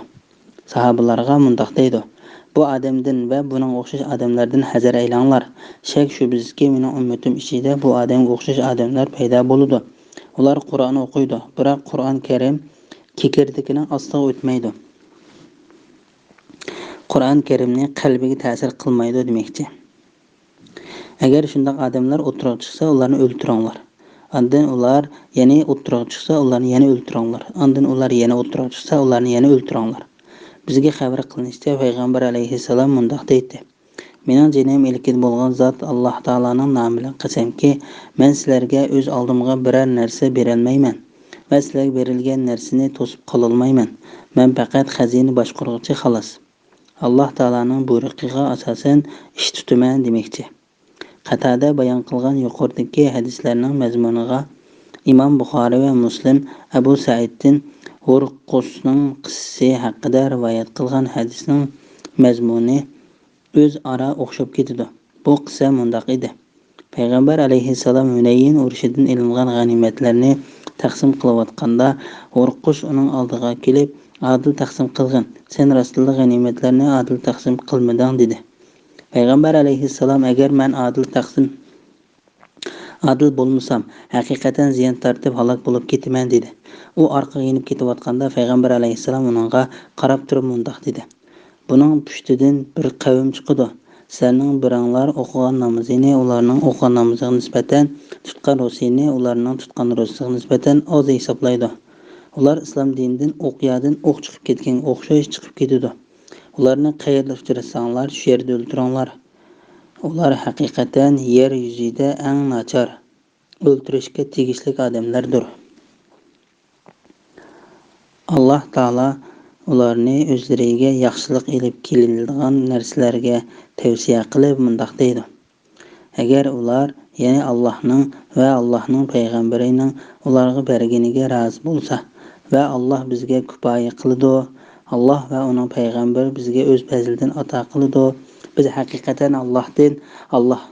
ساھابىلارغا مۇنداق دەيدۇ: بۇ ئادەمدىن ۋە بۇنىڭغا ئوخشاش ئادەملەردىن ھەزەر ئەيلەڭلار. شەك-شۈبھىسىزكى، مېنىڭ ئۈممىتىم ئىچىدە بۇ ئادەمگە ئوخشاش ئادەملەر پەيدا بولىدۇ. ئۇلار قۇرئان ئوقۇيدۇ، بىراق قۇرئان كەرىم كېكىردىكىنىڭ ئاستىغا ئۆتمەيدۇ. قۇرئان كەرىمنى قەلبىگە تەسىر قىلمايدۇ دېمەكچى. ئەگەر شۇنداق ئادەملەر ئوتتۇرىغا چىقسا، ئۇلارنى ئۆلتۈرۈڭلار. ئاندىن ئۇلار يەنە ئوتتۇرىغا چىقسا، ئۇلارنى يەنە ئۆلتۈرۈڭلار. ئاندىن ئۇلار يەنە ئوتتۇرىغا چىقسا، ئۇلارنى يەنە ئۆلتۈرۈڭلار. بىزگە خەۋەر قىلىنىشىچە، پەيغەمبەر ئەلەيھىسسالام مۇنداق دەيتتى: مېنىڭ جېنىم ئىلكىدە بولغان زات ئاللاھ تائالانىڭ نامى بىلەن قەسەمكى، مەن سىلەرگە ئۆز ئالدىمغا بىرەر نەرسە بېرەلمەيمەن ۋە سىلەرگە بېرىلگەن نەرسىنى توسۇپ قالالمايمەن. مەن پەقەت خەزىنە باشقۇرغۇچى، خالاس. ئاللاھ تائالانىڭ بۇيرۇقىغا ئاساسەن ئىش تۇتىمەن دېمەكچى. قاتادە بايان قىلغان يۇقىرىدىكى ھەدىسلەرنىڭ مەزمۇنىغا ئىمام بۇخارىي ۋە مۇسلىم ئەبۇ سەئىدتىن ھۇرقۇسنىڭ قىسسىسى ھەققىدە رىۋايەت قىلغان ھەدىسنىڭ مەزمۇنى ئۆزئارا ئوخشاپ كېتىدۇ. بۇ قىسسە مۇنداق ئىدى. پەيغەمبەر ئەلەيھىسسالام ھۈنەيىن ئۇرۇشىدىن ئېلىنغان غەنىيمەتلەرنى تەقسىم قىلىۋاتقاندا، ھۇرقۇس ئۇنىڭ ئالدىغا كېلىپ، ئادىل تەقسىم قىلغىن، سەن راستتىنلا غەنىيمەتلەرنى ئادىل تەقسىم قىلمىدىڭ، دېدى. پەيغەمبەر ئەلەيھىسسالام، ئەگەر مەن ئادىل تەقسىم، ئادىل بولمىسام، ھەقىقەتەن زىيان تارتىپ ھالاك بولۇپ كېتىمەن، دېدى. ئۇ ئارقىغا يېنىپ كېتىۋاتقاندا، پەيغەمبەر ئەلەيھىسسالام ئۇنىڭغا قاراپ تۇرۇپ مۇنداق دېدى: بۇنىڭ پۇشتىدىن بىر قەۋم چىقىدۇ. سىلەرنىڭ بىرىڭلار ئوقۇغان نامىزىنى ئۇلارنىڭ ئوقۇغان نامىزىغا نىسبەتەن، تۇتقان روزىسىنى ئۇلارنىڭ تۇتقان روزىسىغا نىسبەتەن ئاز ھېسابلايدۇ. ئۇلار ئىسلام دىنىدىن ئوق يادىن ئوق چىقىپ كەتكەنگە ئوخشاش چىقىپ كېتىدۇ. ئۇلارنى قەيەردە ئۇچراتساڭلار، شۇ يەردە ئۆلتۈرۈڭلار. ئۇلار ھەقىقەتەن يەر يۈزىدە ئەڭ ناچار، ئۆلتۈرۈشكە تېگىشلىك ئادەملەردۇر. ئاللاھ تائالا ئۇلارنى ئۆزلىرىگە ياخشىلىق ئېلىپ كېلىنىدىغان نەرسىلەرگە تەۋسىيە قىلىپ مۇنداق دەيدۇ: ئەگەر ئۇلار، يەنى ئاللاھنىڭ ۋە ئاللاھنىڭ پەيغەمبىرىنىڭ ئۇلارغا بەرگىنىگە رازى بولسا، ۋە ئاللاھ بىزگە كۇپايە قىلىدۇ، ئاللاھ ۋە ئۇنىڭ پەيغەمبىرى بىزگە ئۆز پەزلىدىن ئاتا قىلىدۇ، بىز ھەقىقەتەن ئاللاھتىن، ئاللاھ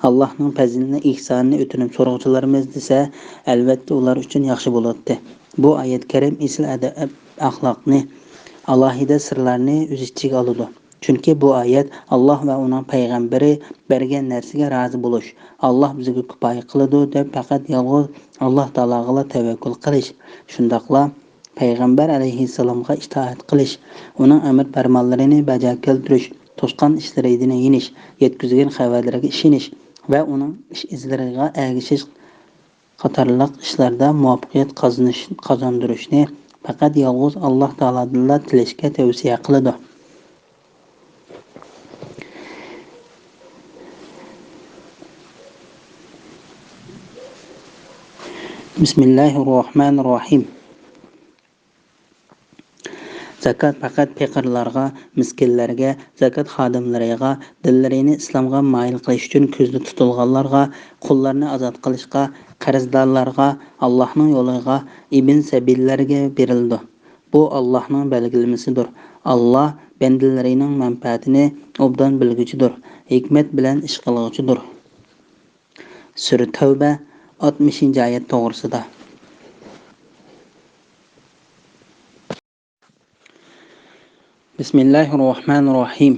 ئاللاھنىڭ پەزلىنى، ئېھسانىنى ئۆتۈنۈپ سورىغۇچىلىرىمىز دېسە، ئەلۋەتتە ئۇلار ئۈچۈن ياخشى بولاتتى. بۇ ئايەت كەرىم ئېسىل ئەدەپ-ئەخلاقنى، ئالاھىدە سىرلارنى ئۆز ئىچىگە ئالىدۇ. چۈنكى بۇ ئايەت ئاللاھ ۋە ئۇنىڭ پەيغەمبىرى بەرگەن نەرسىگە رازى بولۇش، ئاللاھ بىزگە كۇپايە قىلىدۇ دەپ پەقەت يالغۇز ئاللاھ تائالاغىلا تەۋەككۈل قىلىش، شۇنداقلا پەيغەمبەر ئەلەيھىسسالامغا ئىتائەت قىلىش، ئۇنىڭ ئەمىر پەرمانلىرىنى بەجا كەلتۈرۈش، توسقان ئىشلىرىدىن يېنىش، يەتكۈزگەن خەۋەرلىرىگە ئىشىنىش ۋە ئۇنىڭ ئىش ئىزلىرىغا ئەگىشىش قاتارلىق ئىشلاردا مۇۋەپپەقىيەت قازىنىش، قازاندۇرۇشنى پەقەت يالغۇز ئاللاھ تائالادىنلا تىلەشكە تەۋسىيە قىلىدۇ. بىسمىللاھىررەھمانىررەھىم. زاكات پەقەت پېقىرلارغا، مىسكىنلەرگە، زاكات خادىملىرىغا، دىللىرىنى ئىسلامغا مايىل قىلىش ئۈچۈن كۆزدە تۇتۇلغانلارغا، قۇللارنى ئازاد قىلىشقا، قەرزدارلارغا، ئاللاھنىڭ يولىغا، ئىبن سەبىللەرگە بېرىلىدۇ. بۇ ئاللاھنىڭ بەلگىلىمىسىدۇر. ئاللاھ بەندىلىرىنىڭ مەنپەئەتىنى ئوبدان بىلگۈچىدۇر، ھېكمەت بىلەن ئىش قىلغۇچىدۇر. سۈرە تەۋبە، ئاتمىشىنچى ئايەت توغرىسىدا. بىسمىللاھىررەھمانىررەھىم.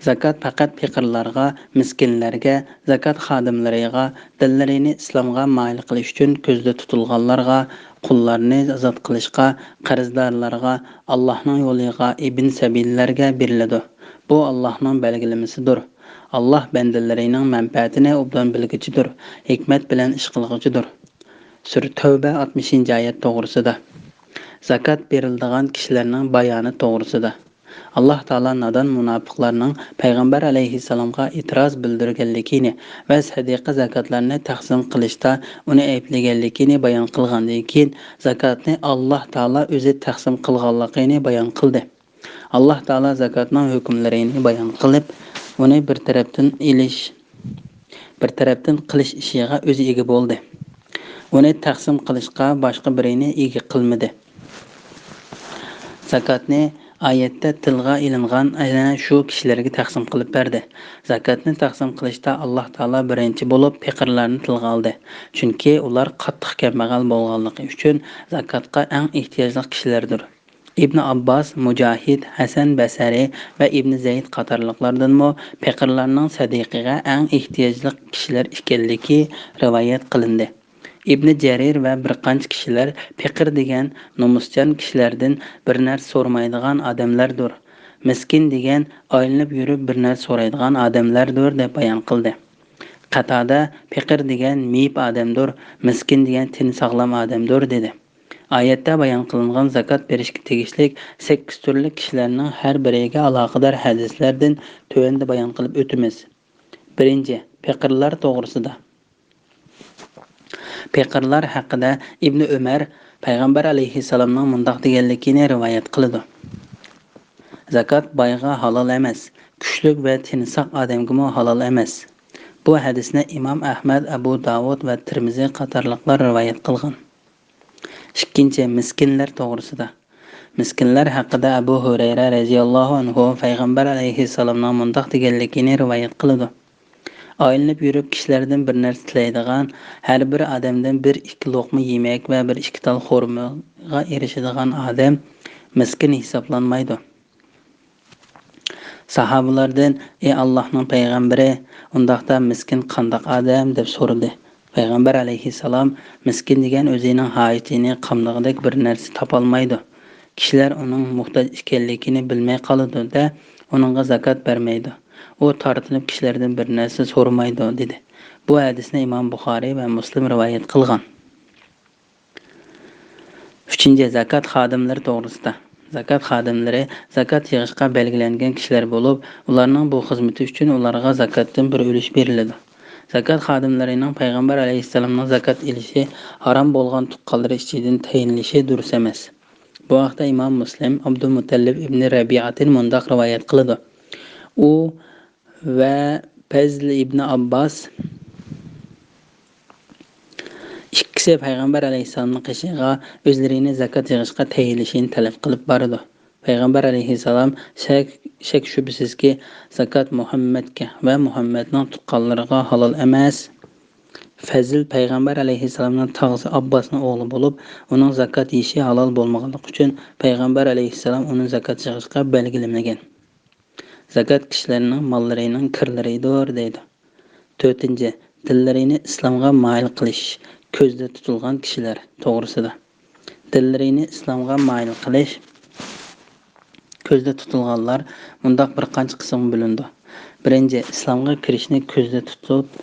زاكات پەقەت پېقىرلارغا، مىسكىنلەرگە، زاكات خادىملىرىغا، دىللىرىنى ئىسلامغا مايىل قىلىش ئۈچۈن كۆزدە تۇتۇلغانلارغا، قۇللارنى ئازاد قىلىشقا، قەرزدارلارغا، ئاللاھنىڭ يولىغا، ئىبن سەبىللەرگە بېرىلىدۇ. بۇ ئاللاھنىڭ بەلگىلىمىسىدۇر. ئاللاھ بەندىلىرىنىڭ مەنپەئەتىنى ئوبدان بىلگۈچىدۇر، ھېكمەت بىلەن ئىش قىلغۇچىدۇر. سۈرە تەۋبە، ئاتمىشىنچى ئايەت توغرىسىدا. زاكات بېرىلىدىغان كىشىلەرنىڭ بايانى توغرىسىدا. ئاللاھ تائالا نادان مۇناپىقلارنىڭ پەيغەمبەر ئەلەيھىسسالامغا ئېتىراز بىلدۈرگەنلىكىنى ۋە سەدىقە زاكاتلارنى تەقسىم قىلىشتا ئۇنى ئەيىبلىگەنلىكىنى بايان قىلغاندىن كېيىن، زاكاتنى ئاللاھ تائالا ئۆزى تەقسىم قىلغانلىقىنى بايان قىلدى. ئاللاھ تائالا زاكاتنىڭ ھۆكۈملىرىنى بايان قىلىپ، ئۇنى بىر تەرەپتىن ئېلىش، بىر تەرەپتىن قىلىش ئىشىغا ئۆزى ئىگە بولدى. ئۇنى تەقسىم قىلىشقا باشقا بىرىنى ئىگە قىلمىدى. زاكاتنى ئايەتتە تىلغا ئېلىنغان ئەنە شۇ كىشىلەرگە تەقسىم قىلىپ بەردى. زاكاتنى تەقسىم قىلىشتا ئاللاھ تائالا بىرىنچى بولۇپ پېقىرلارنى تىلغا ئالدى. چۈنكى ئۇلار قاتتىق كەمبەغەل بولغانلىقى ئۈچۈن زاكاتقا ئەڭ ئېھتىياجلىق كىشىلەردۇر. ئىبن ئابباس، مۇجاھىد، ھەسەن بەسرى ۋە ئىبن زەيد قاتارلىقلاردىنمۇ پېقىرلارنىڭ سەدىقىگە ئەڭ ئېھتىياجلىق كىشىلەر ئىكەنلىكى رىۋايەت قىلىندى. ئىبن جەرىر ۋە بىر قانچە كىشىلەر پېقىر دېگەن نومۇسچان كىشىلەردىن بىر نەرسە سورىمايدىغان ئادەملەردۇر، مىسكىن دېگەن ئايلىنىپ يۈرۈپ بىر نەرسە سورايدىغان ئادەملەردۇر، دەپ بايان قىلدى. قاتادە پېقىر دېگەن مېيىپ ئادەمدۇر، مىسكىن دېگەن تېنى ساغلام ئادەمدۇر، دېدى. ئايەتتە بايان قىلىنغان زاكات بېرىشكە تېگىشلىك سەككىز تۈرلۈك كىشىلەرنىڭ ھەر بىرىگە ئالاقىدار ھەدىسلەردىن تۆۋەندە بايان قىلىپ ئۆتىمىز. بىرىنچى، پېقىرلار توغرىسىدا. پېقىرلار ھەققىدە ئىبنى ئۆمەر پەيغەمبەر ئەلەيھىسسالامنىڭ مۇنداق دېگەنلىكىنى رىۋايەت قىلىدۇ: زاكات بايغا ھالال ئەمەس، كۈچلۈك ۋە تېنى ساق ئادەمگىمۇ ھالال ئەمەس. بۇ ھەدىسنى ئىمام ئەھمەد، ئەبۇ داۋۇد ۋە تىرمىزى قاتارلىقلار رىۋايەت قىلغان. ئىككىنچى، مىسكىنلەر توغرىسىدا. مىسكىنلەر ھەققىدە ئەبۇ ھۇرەيرە رەزىياللاھۇ ئەنھۇ پەيغەمبەر ئەلەيھىسسالامنىڭ مۇنداق دېگەنلىكىنى رىۋايەت قىلىدۇ: ئايلىنىپ يۈرۈپ كىشىلەردىن بىر نەرسە تىلەيدىغان، ھەر بىر ئادەمدىن بىر ئىككى لوقما يېمەك ۋە بىر ئىككى تال خورمىغا ئېرىشىدىغان ئادەم مىسكىن ھېسابلانمايدۇ. ساھابىلاردىن: «ئى ئاللاھنىڭ پەيغەمبىرى، ئۇنداقتا مىسكىن قانداق ئادەم؟» دەپ سورىدى. پەيغەمبەر ئەلەيھىسسالام: «مىسكىن دېگەن ئۆزىنىڭ ھاجىتىنى قامدىغۇدەك بىر نەرسە تاپالمايدۇ. كىشىلەر ئۇنىڭ موھتاج ئىكەنلىكىنى بىلمەي قالىدۇ-دە، ئۇنىڭغا زاكات بەرمەيدۇ. ئۇ تارتىنىپ كىشىلەردىن بىر نەرسە سورىمايدۇ» دېدى. بۇ ھەدىسنى ئىمام بۇخارىي ۋە مۇسلىم رىۋايەت قىلغان. ئۈچىنچى، زاكات خادىملىرى توغرىسىدا. زاكات خادىملىرى زاكات يىغىشقا بەلگىلەنگەن كىشىلەر بولۇپ، ئۇلارنىڭ بۇ خىزمىتى ئۈچۈن ئۇلارغا زاكاتتىن بىر ئۈلۈش بېرىلىدۇ. زاكات خادىملىرىنىڭ پەيغەمبەر ئەلەيھىسسالامنىڭ زاكات ئېلىشى ھارام بولغان تۇغقانلىرى ئىچىدىن تەيىنلىشى دۇرۇس ئەمەس. بۇ ھەقتە ئىمام مۇسلىم ئابدۇلمۇتەللىپ ئىبنى رەبىئەتىن مۇنداق رىۋايەت قىلىدۇ: ئۇ ۋە پەزل ئىبنى ئابباس ئىككىسى پەيغەمبەر ئەلەيھىسسالامنىڭ قېشىغا ئۆزلىرىنى زاكات يىغىشقا تەيىنلىشىنى تەلەپ قىلىپ بارىدۇ. پەيغەمبەر ئەلەيھىسسالام: «شەك، شەك شۈبھىسىزكى، زاكات مۇھەممەدكە ۋە مۇھەممەدنىڭ تۇغقانلىرىغا ھالال ئەمەس.» پەزل پەيغەمبەر ئەلەيھىسسالامنىڭ تاغىسى ئابباسنىڭ ئوغلى بولۇپ، ئۇنىڭ زاكات يېيىشى ھالال بولمىغانلىقى ئۈچۈن پەيغەمبەر ئەلەيھىسسالام ئۇنى زاكات يىغىشقا بەلگىلىمىگەن. زاكات كىشىلەرنىڭ ماللىرىنىڭ كىرلىرىدۇر، دەيدۇ. تۆتىنچى، دىللىرىنى ئىسلامغا مايىل قىلىش كۆزدە تۇتۇلغان كىشىلەر توغرىسىدا. دىللىرىنى ئىسلامغا مايىل قىلىش كۆزدە تۇتۇلغانلار مۇنداق بىر قانچە قىسىمغا بۆلۈنىدۇ. بىرىنچى، ئىسلامغا كىرىشنى كۆزدە تۇتۇپ،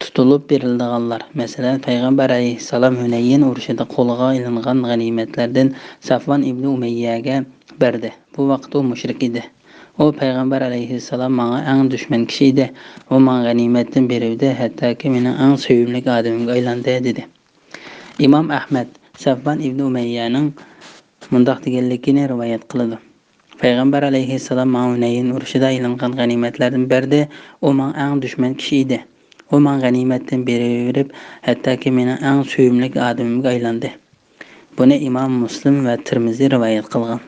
تۇتۇلۇپ بېرىلىدىغانلار. مەسىلەن، پەيغەمبەر ئەلەيھىسسالام ھۈنەيىن ئۇرۇشىدا قولغا ئېلىنغان غەنىيمەتلەردىن سەفۋان ئىبنى ئۇمەييەگە بەردى. بۇ ۋاقىت ئۇ مۇشرىك ئىدى. ئۇ: «پەيغەمبەر ئەلەيھىسسالام ماڭا ئەڭ دۈشمەن كىشى ئىدى. ئۇ ماڭا غەنىيمەتتىن بېرىۋىدى، ھەتتاكى مېنىڭ ئەڭ سۆيۈملۈك ئادىمىمگە ئايلاندى» دېدى. ئىمام ئەھمەد سەفۋان ئىبنى ئۇمەييەنىڭ مۇنداق دېگەنلىكىنى رىۋايەت قىلىدۇ: «پەيغەمبەر ئەلەيھىسسالام ماڭا ھۈنەيىن ئۇرۇشىدا ئېلىنغان غەنىيمەتلەردىن بەردى. ئۇ ماڭا ئەڭ دۈشمەن كىشى ئىدى. ئۇ ماڭا غەنىيمەتتىن بېرىۋېرىپ، ھەتتاكى مېنىڭ ئەڭ سۆيۈملۈك ئادىمىمگە ئايلاندى.» بۇنى ئىمام مۇسلىم ۋە تىرمىزى رىۋايەت قىلغان.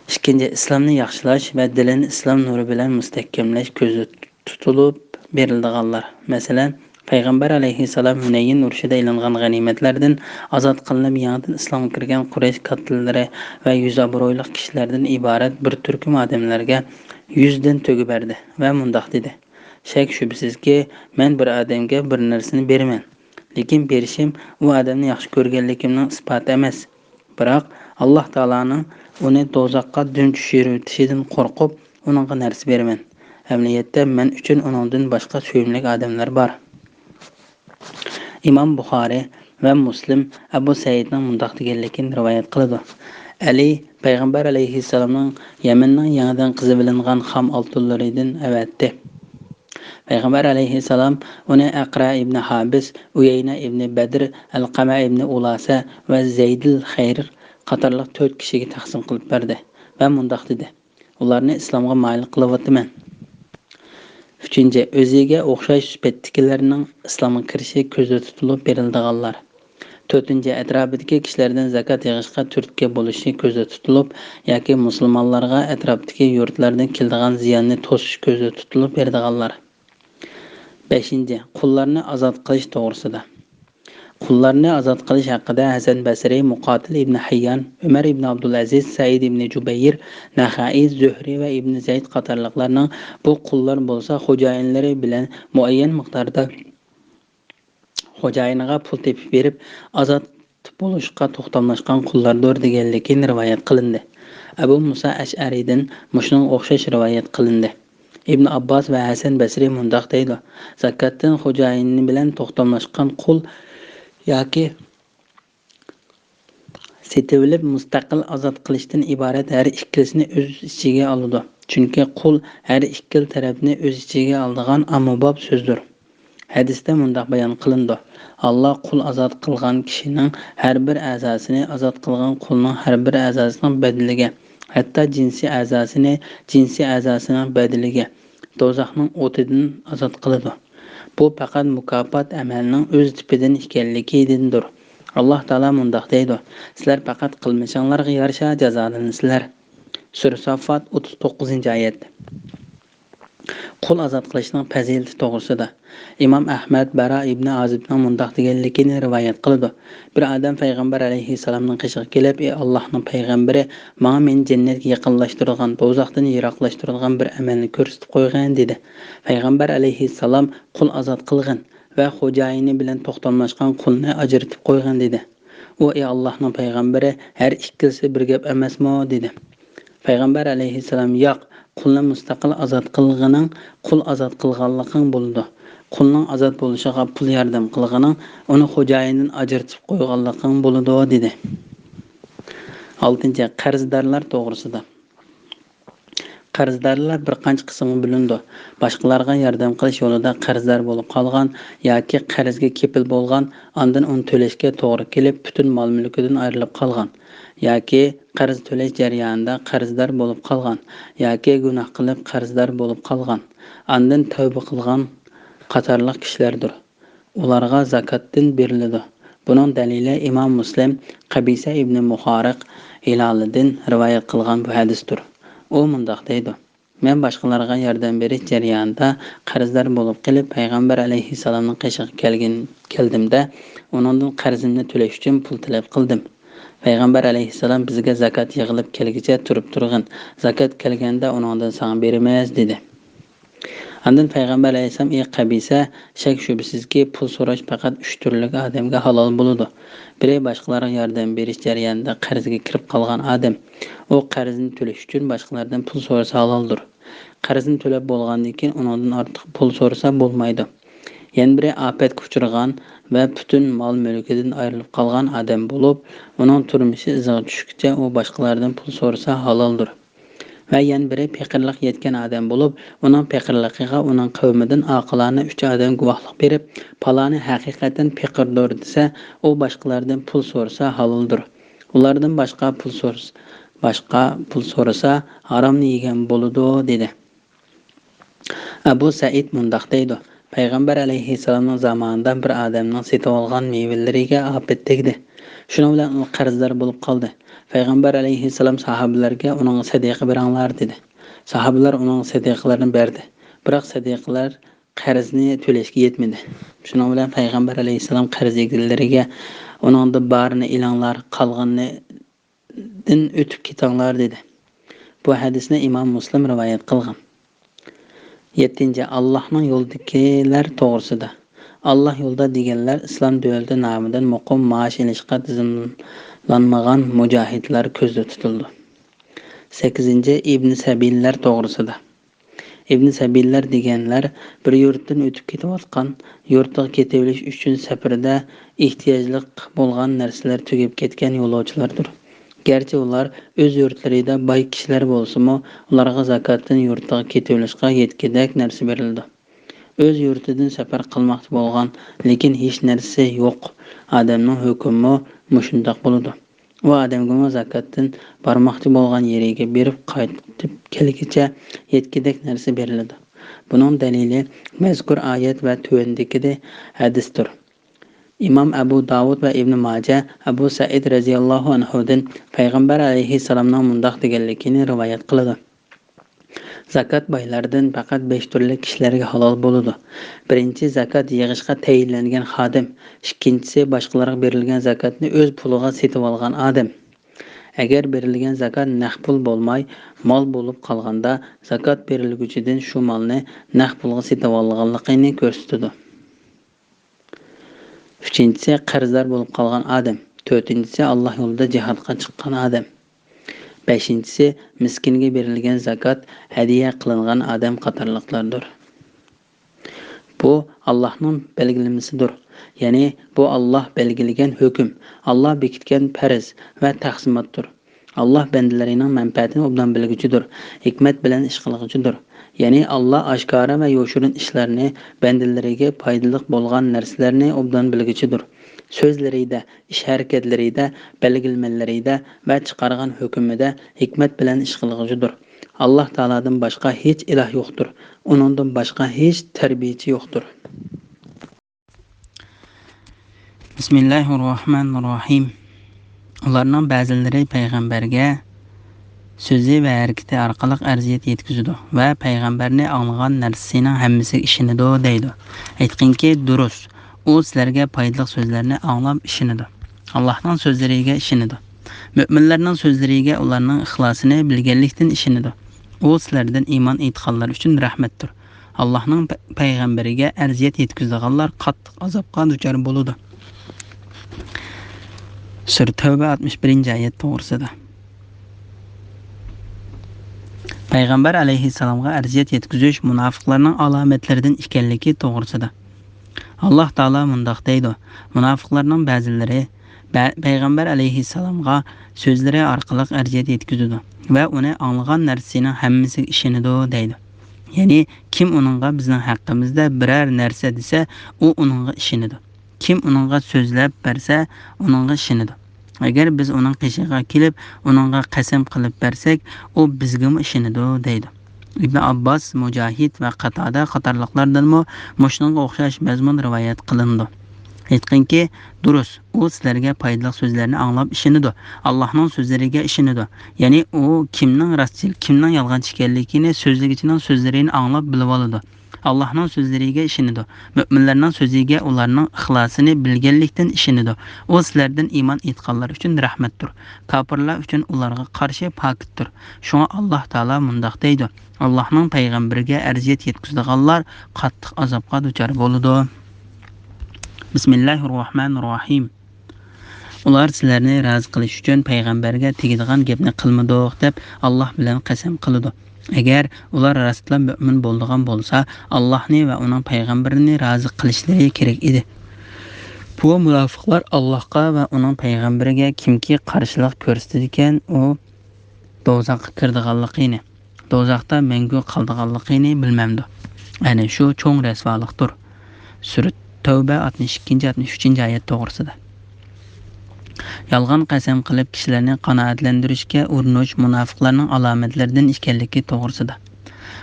ئىككىنچى، ئىسلامنى ياخشىلاش ۋە دىلىنى ئىسلام نۇرى بىلەن مۇستەھكەملەش كۆزدە تۇتۇلۇپ بېرىلىدىغانلار. مەسىلەن، پەيغەمبەر ئەلەيھىسسالام ھۈنەيىن ئۇرۇشىدا ئېلىنغان غەنىيمەتلەردىن ئازاد قىلىنىپ يېڭىدىن ئىسلامغا كىرگەن قۇرەيش كاتتىلىرى ۋە يۈز ئابرۇيلۇق كىشىلەردىن ئىبارەت بىر تۈركۈم ئادەملەرگە يۈزدىن تۆگە بەردى ۋە مۇنداق دېدى: شەك-شۈبھىسىزكى، مەن بىر ئادەمگە بىر نەرسىنى بېرىمەن. لېكىن بېرىشىم ئۇ ئادەمنى ياخشى كۆرگەنلىكىمنىڭ ئىسپاتى ئەمەس. بىراق، ئاللاھ تائالانىڭ ئۇنى دوزاخقا دۈم چۈشۈرۈۋېتىشىدىن قورقۇپ، ئۇنىڭغا نەرسە بېرىمەن. ئەمەلىيەتتە، مەن ئۈچۈن ئۇنىڭدىن باشقا سۆيۈملۈك ئادەملەر بار. ئىمام بۇخارىي ۋە مۇسلىم ئەبۇ سەئىدنىڭ مۇنداق دېگەنلىكىنى رىۋايەت قىلىدۇ: ئەلى پەيغەمبەر ئەلەيھىسسالامنىڭ يەمەننىڭ يېڭىدىن قېزىۋېلىنغان خام ئالتۇنلىرىدىن ئەۋەتتى. پەيغەمبەر ئەلەيھىسسالام ئۇنى ئەقرە ئىبنى ھابىس، ئۇيەينە ئىبنى بەدر، ئەلقەمە ئىبنى ئۇلاسە ۋە زەيدىل خەير قاتارلىق تۆت كىشىگە تەقسىم قىلىپ بەردى ۋە مۇنداق دېدى: ئۇلارنى ئىسلامغا مايىل قىلىۋاتىمەن. ئۈچىنچى، ئۆزىگە ئوخشاش سۈپەتتىكىلەرنىڭ ئىسلامغا كىرىشى كۆزدە تۇتۇلۇپ بېرىلىدىغانلار. تۆتىنچى، ئەتراپىدىكى كىشىلەردىن زاكات يىغىشقا تۈرتكە بولۇشى كۆزدە تۇتۇلۇپ ياكى مۇسۇلمانلارغا ئەتراپتىكى يۇرتلاردىن كېلىدىغان زىياننى توسۇش كۆزدە تۇتۇلۇپ بېرىدىغانلار. بەشىنچى، قۇللارنى ئازاد قىلىش توغرىسىدا. قۇللارنى ئازاد قىلىش ھەققىدە ھەسەن بەسرى، مۇقاتىل ئىبنى ھەييان، ئۆمەر ئىبنى ئابدۇلئەزىز، سەئىد ئىبنى جۇبەير، نەخەئى، زۆھرى ۋە ئىبنى زەيد قاتارلىقلارنىڭ بۇ قۇللار بولسا خوجايىنلىرى بىلەن مۇئەييەن مىقداردا خوجايىنىغا پۇل تېپىپ بېرىپ، ئازاد بولۇشقا توختاملاشقان قۇللاردۇر دېگەنلىكى رىۋايەت قىلىندى. ئەبۇ مۇسا ئەشئەرىدىن مۇشۇنىڭغا ئوخشاش رىۋايەت قىلىندى. ئىبن ئابباس ۋە ھەسەن بەسرى مۇنداق دەيدۇ: زاكاتتىن خوجايىنى بىلەن توختاملاشقان قۇل ياكى سېتىۋېلىپ مۇستەقىل ئازاد قىلىشتىن ئىبارەت ھەر ئىككىلىسىنى ئۆز ئىچىگە ئالىدۇ. چۈنكى قۇل ھەر ئىككىلا تەرەپنى ئۆز ئىچىگە ئالىدىغان ئاممىباب سۆزدۇر. ھەدىستە مۇنداق بايان قىلىنىدۇ: ئاللا قۇل ئازاد قىلغان كىشىنىڭ ھەر بىر ئەزاسىنى ئازاد قىلغان قۇلنىڭ ھەر بىر ئەزاسىنىڭ بەدىلىگە، ھەتتا جىنسىي ئەزاسىنى جىنسىي ئەزاسىنىڭ بەدىلىگە دوزاخنىڭ ئوتىدىن ئازاد قىلىدۇ. بۇ پەقەت مۇكاپات ئەمەلنىڭ ئۆز تىپىدىن ئىكەنلىكىدىندۇر. ئاللا تائالا مۇنداق دەيدۇ: سىلەر پەقەت قىلمىشىڭلارغا يارىشا جازالىنىسىلەر. سۈرە ساففات، ئوتتۇز توققۇزىنچى ئايەت. قۇل ئازاد قىلىشنىڭ پەزىلىتى توغرىسىدا. ئىمام ئەھمەد بەرا ئىبنى ئازىبنىڭ مۇنداق دېگەنلىكىنى رىۋايەت قىلىدۇ: بىر ئادەم پەيغەمبەر ئەلەيھىسسالامنىڭ قېشىغا كېلىپ، ئى ئاللاھنىڭ پەيغەمبىرى، ماڭا مېنى جەننەتكە يېقىنلاشتۇرىدىغان، دوزاختىن يىراقلاشتۇرىدىغان بىر ئەمەلنى كۆرسىتىپ قويغىن، دېدى. پەيغەمبەر ئەلەيھىسسالام قۇل ئازاد قىلغىن ۋە خوجايىنى بىلەن توختاملاشقان قۇلنى ئاجرىتىپ قويغىن، دېدى. ئۇ، ئى ئاللاھنىڭ پەيغەمبىرى، ھەر ئىككىلىسى بىر گەپ ئەمەسمۇ؟ دېدى. پەيغەمبەر ئەلەيھىسسالام، ياق، قۇلنى مۇستەقىل ئازاد قىلغىنىڭ قۇل ئازاد قىلغانلىقىڭ بولىدۇ. قۇلنىڭ ئازاد بولۇشىغا پۇل ياردەم قىلغىنىڭ ئۇنى خوجايىنىدىن ئاجرىتىپ قويغانلىقىڭ بولىدۇ، دېدى. ئالتىنچى، قەرزدارلار توغرىسىدا. قەرزدارلار بىر قانچە قىسىمغا بۆلۈنىدۇ. باشقىلارغا ياردەم قىلىش يولىدا قەرزدار بولۇپ قالغان ياكى قەرزگە كېپىل بولغان، ئاندىن ئۇنى تۆلەشكە توغرا كېلىپ، پۈتۈن مال-مۈلكىدىن ئايرىلىپ قالغان ياكى قەرز تۆلەش جەريانىدا قەرزدار بولۇپ قالغان ياكى گۇناھ قىلىپ قەرزدار بولۇپ قالغان، ئاندىن تەۋبە قىلغان قاتارلىق كىشىلەردۇر. ئۇلارغا زاكاتتىن بېرىلىدۇ. بۇنىڭ دەلىلى ئىمام مۇسلىم قەبىسە ئىبنى مۇخارىق ھىلالىدىن رىۋايەت قىلغان بۇ ھەدىستۇر. ئۇ مۇنداق دەيدۇ: مەن باشقىلارغا ياردەم بېرىش جەريانىدا قەرزدار بولۇپ قېلىپ، پەيغەمبەر ئەلەيھىسسالامنىڭ قېشىغا كەلگىن، كەلدىمدە، ئۇنىڭدىن قەرزىمنى تۆلەش ئۈچۈن پۇل تەلەپ قىلدىم. پەيغەمبەر ئەلەيھىسسالام بىزگە زاكات يىغىلىپ كەلگۈچە تۇرۇپ تۇرغىن، زاكات كەلگەندە ئۇنىڭدىن ساڭا بېرىمىز، دېدى. ئاندىن پەيغەمبەر ئەلەيھىسسالام: ئى قەبىسە، شەك-شۈبھىسىزكى، پۇل سوراش پەقەت ئۈچ تۈرلۈك ئادەمگە ھالال بولىدۇ. بىرى، باشقىلارغا ياردەم بېرىش جەريانىدا قەرزگە كىرىپ قالغان ئادەم. ئۇ قەرزنى تۆلەش ئۈچۈن باشقىلاردىن پۇل سورىسا ھالالدۇر. قەرزنى تۆلەپ بولغاندىن كېيىن ئۇنىڭدىن ئارتۇق پۇل سورىسا بولمايدۇ. يەنە بىرى، ئاپەتكە ئۇچرىغان ۋە پۈتۈن مال-مۈلكىدىن ئايرىلىپ قالغان ئادەم بولۇپ، ئۇنىڭ تۇرمۇشى ئىزىغا چۈشكىچە ئۇ باشقىلاردىن پۇل سورىسا ھالالدۇر. ۋە يەنە بىرى پېقىرلىق يەتكەن ئادەم بولۇپ، ئۇنىڭ پېقىرلىقىغا ئۇنىڭ قەۋمىدىن ئاقىلانە ئۈچ ئادەم گۇۋاھلىق بېرىپ، پالانى ھەقىقەتەن پېقىردۇر دېسە، ئۇ باشقىلاردىن پۇل سورىسا ھالالدۇر. ئۇلاردىن باشقا پۇل سورىسا، باشقا پۇل سورىسا، ھارامنى يېگەن بولىدۇ، دېدى. ئەبۇ سەئىد مۇنداق دەيدۇ: پەيغەمبەر ئەلەيھىسسالامنىڭ زامانىدا بىر ئادەمنىڭ سېتىۋالغان مېۋىلىرىگە ئاپەت تەگدى. شۇنىڭ بىلەن ئۇ قەرزدار بولۇپ قالدى. پەيغەمبەر ئەلەيھىسسالام ساھابىلەرگە: ئۇنىڭغا سەدىقە بېرىڭلار، دېدى. ساھابىلەر ئۇنىڭغا سەدىقىلەرنى بەردى. بىراق سەدىقىلەر قەرزنى تۆلەشكە يەتمىدى. شۇنىڭ بىلەن پەيغەمبەر ئەلەيھىسسالام قەرز ئېگىلىرىگە، «ئۇنىڭدا بارىنى ئېلىڭلار، قالغىنىدىن ئۆتۈپ كېتىڭلار» دېدى. بۇ ھەدىسنى ئىمام مۇسلىم رىۋايەت قىلغان. يەتتىنچى، ئاللاھنىڭ يولىدىكىلەر توغرىسىدا. ئاللاھ يولىدا دېگەنلەر ئىسلام دۆلىتى نامىدىن مۇقىم مائاش ئېلىشقا تىزىملانمىغان مۇجاھىدلار كۆزدە تۇتۇلىدۇ. سەككىزىنچى، ئىبن سەبىللەر توغرىسىدا. ئىبن سەبىللەر دېگەنلەر بىر يۇرتتىن ئۆتۈپ كېتىۋاتقان، يۇرتىغا كېتىۋېلىش ئۈچۈن سەپىرىدە ئېھتىياجلىق بولغان نەرسىلەر تۈگەپ كەتكەن يولۇچىلاردۇر. گەرچە ئۇلار ئۆز يۇرتلىرىدا باي كىشىلەر بولسىمۇ، ئۇلارغا زاكاتتىن يۇرتىغا كېتىۋېلىشقا يەتكۈدەك نەرسە بېرىلىدۇ. ئۆز يۇرتىدىن سەپەر قىلماقچى بولغان، لېكىن ھېچ نەرسىسى يوق ئادەمنىڭ ھۆكمىمۇ مۇشۇنداق بولىدۇ. ئۇ ئادەمگىمۇ زاكاتتىن بارماقچى بولغان يېرىگە بېرىپ قايتىپ كەلگىچە يەتكۈدەك نەرسە بېرىلىدۇ. بۇنىڭ دەلىلى مەزكۇر ئايەت ۋە تۆۋەندىكىدە ھەدىستۇر. ئىمام ئەبۇ داۋۇد ۋە ئىبنى ماجە ئەبۇ سەئىد رەزىياللاھۇ ئەنھۇدىن پەيغەمبەر ئەلەيھىسسالامنىڭ مۇنداق دېگەنلىكىنى رىۋايەت قىلىدۇ: زاكات بايلاردىن پەقەت بەش تۈرلۈك كىشىلەرگە ھالال بولىدۇ. بىرىنچى، زاكات يىغىشقا تەيىنلەنگەن خادىم. ئىككىنچىسى، باشقىلارغا بېرىلگەن زاكاتنى ئۆز پۇلىغا سېتىۋالغان ئادەم. ئەگەر بېرىلگەن زاكات نەق پۇل بولماي، مال بولۇپ قالغاندا، زاكات بېرىلگۈچىدىن شۇ مالنى نەق پۇلغا سېتىۋالغانلىقىنى كۆرسىتىدۇ. ئۈچىنچىسى، قەرزدار بولۇپ قالغان ئادەم. تۆتىنچىسى، ئاللاھ يولىدا جىھادقا چىققان ئادەم. بەشىنچىسى، مىسكىنگە بېرىلگەن زاكات، ھەدىيە قىلىنغان ئادەم قاتارلىقلاردۇر. بۇ ئاللاھنىڭ بەلگىلىمىسىدۇر. يەنى بۇ ئاللاھ بەلگىلىگەن ھۆكۈم، ئاللاھ بېكىتكەن پەرز ۋە تەقسىماتتۇر. ئاللاھ بەندىلىرىنىڭ مەنپەئەتىنى ئوبدان بىلگۈچىدۇر، ھېكمەت بىلەن ئىش قىلغۇچىدۇر. يەنى ئاللاھ ئاشكارا ۋە يوشۇرۇن ئىشلارنى، بەندىلىرىگە پايدىلىق بولغان نەرسىلەرنى ئوبدان بىلگۈچىدۇر. سۆزلىرىدە، ئىش-ھەرىكەتلىرىدە، بەلگىلىمىلىرىدە ۋە چىقارغان ھۆكمىدە ھېكمەت بىلەن ئىش قىلغۇچىدۇر. ئاللاھ تائالادىن باشقا ھېچ ئىلاھ يوقتۇر. ئۇنىڭدىن باشقا ھېچ تەربىيىچى يوقتۇر. بىسمىللاھىر راھمانىر راھىم. ئۇلارنىڭ بەزىلىرى پەيغەمبەرگە سۆزى ۋە ھەرىكىتى ئارقىلىق ئەزىيەت يەتكۈزىدۇ ۋە پەيغەمبەرنى ئاڭلىغان نەرسىسىنىڭ ھەممىسىگە ئىشىنىدۇ دەيدۇ. ئېيتقىنكى، دۇرۇس، ئۇ سىلەرگە پايدىلىق سۆزلەرنى ئاڭلاپ ئىشىنىدۇ. ئاللاھنىڭ سۆزلىرىگە ئىشىنىدۇ. مۆمىنلەرنىڭ سۆزلىرىگە ئۇلارنىڭ ئىخلاسىنى بىلگەنلىكتىن ئىشىنىدۇ. ئۇ سىلەردىن ئىمان ئېيتقانلار ئۈچۈن رەھمەتتۇر. ئاللاھنىڭ پە-، پەيغەمبىرىگە ئەزىيەت يەتكۈزىدىغانلار قاتتىق ئازابقا دۇچار بولىدۇ. سۈرە تەۋبە ئاتمىش بىرىنچى ئايەت توغرىسىدا. پەيغەمبەر ئەلەيھىسسالامغا ئەزىيەت يەتكۈزۈش مۇناپىقلارنىڭ ئالامەتلىرىدىن ئىكەنلىكى توغرىسىدا. ئاللاھ تائالا مۇنداق دەيدۇ: مۇناپىقلارنىڭ بەزىلىرى بە-، پەيغەمبەر ئەلەيھىسسالامغا سۆزلىرى ئارقىلىق ئەزىيەت يەتكۈزىدۇ ۋە ئۇنى ئاڭلىغان نەرسىسىنىڭ ھەممىسىگە ئىشىنىدۇ دەيدۇ. يەنى كىم ئۇنىڭغا بىزنىڭ ھەققىمىزدە بىرەر نەرسە دېسە، ئۇ ئۇنىڭغا ئىشىنىدۇ. كىم ئۇنىڭغا سۆزلەپ بەرسە، ئۇنىڭغا ئىشىنىدۇ. ئەگەر بىز ئۇنىڭ قېشىغا كېلىپ، ئۇنىڭغا قەسەم قىلىپ بەرسەك، ئۇ بىزگىمۇ ئىشىنىدۇ دەيدۇ. ئىبنى ئابباس، مۇجاھىد ۋە قاتادە قاتارلىقلاردىنمۇ مۇشۇنىڭغا ئوخشاش مەزمۇن رىۋايەت قىلىنىدۇ. ئېيتقىنكى، دۇرۇس، ئۇ سىلەرگە پايدىلىق سۆزلەرنى ئاڭلاپ ئىشىنىدۇ، ئاللاھنىڭ سۆزلىرىگە ئىشىنىدۇ. يەنى ئۇ كىمنىڭ راستچىل، كىمنىڭ يالغانچى ئىكەنلىكىنى سۆزلىگۈچىنىڭ سۆزلىرىنى ئاڭلاپ بىلىۋالىدۇ. ئاللاھنىڭ سۆزلىرىگە ئىشىنىدۇ. مۆمىنلەرنىڭ سۆزىگە ئۇلارنىڭ ئىخلاسىنى بىلگەنلىكتىن ئىشىنىدۇ. ئۇ سىلەردىن ئىمان ئېيتقانلار ئۈچۈن رەھمەتتۇر. كاپىرلار ئۈچۈن ئۇلارغا قارشى پاكىتتۇر. شۇڭا ئاللاھ تائالا مۇنداق دەيدۇ: ئاللاھنىڭ پەيغەمبىرىگە ئەزىيەت يەتكۈزىدىغانلار قاتتىق ئازابقا دۇچار بولىدۇ. بىسمىللاھىر راھمانىر راھىم. ئۇلار سىلەرنى رازى قىلىش ئۈچۈن پەيغەمبەرگە تېگىدىغان گەپنى قىلمىدۇق دەپ ئاللاھ بىلەن قەسەم قىلىدۇ. ئەگەر ئۇلار راستلا مۆمىن بولىدىغان بولسا، ئاللاھنى ۋە ئۇنىڭ پەيغەمبىرىنى رازى قىلىشلىرى كېرەك ئىدى. بۇ مۇناپىقلار ئاللاھقا ۋە ئۇنىڭ پەيغەمبىرىگە كىمكى قارشىلىق كۆرسىتىدىكەن، ئۇ دوزاخقا كىرىدىغانلىقىنى، دوزاختا مەڭگۈ قالىدىغانلىقىنى بىلمەمدۇ؟ ئەنە شۇ چوڭ رەسۋالىقتۇر. سۈرە تەۋبە ئاتمىش ئىككىنچى، ئاتمىش ئۈچىنچى ئايەت توغرىسىدا. يالغان قەسەم قىلىپ كىشىلەرنى قانائەتلەندۈرۈشكە ئۇرۇنۇش مۇناپىقلارنىڭ ئالامەتلىرىدىن ئىكەنلىكى توغرىسىدا.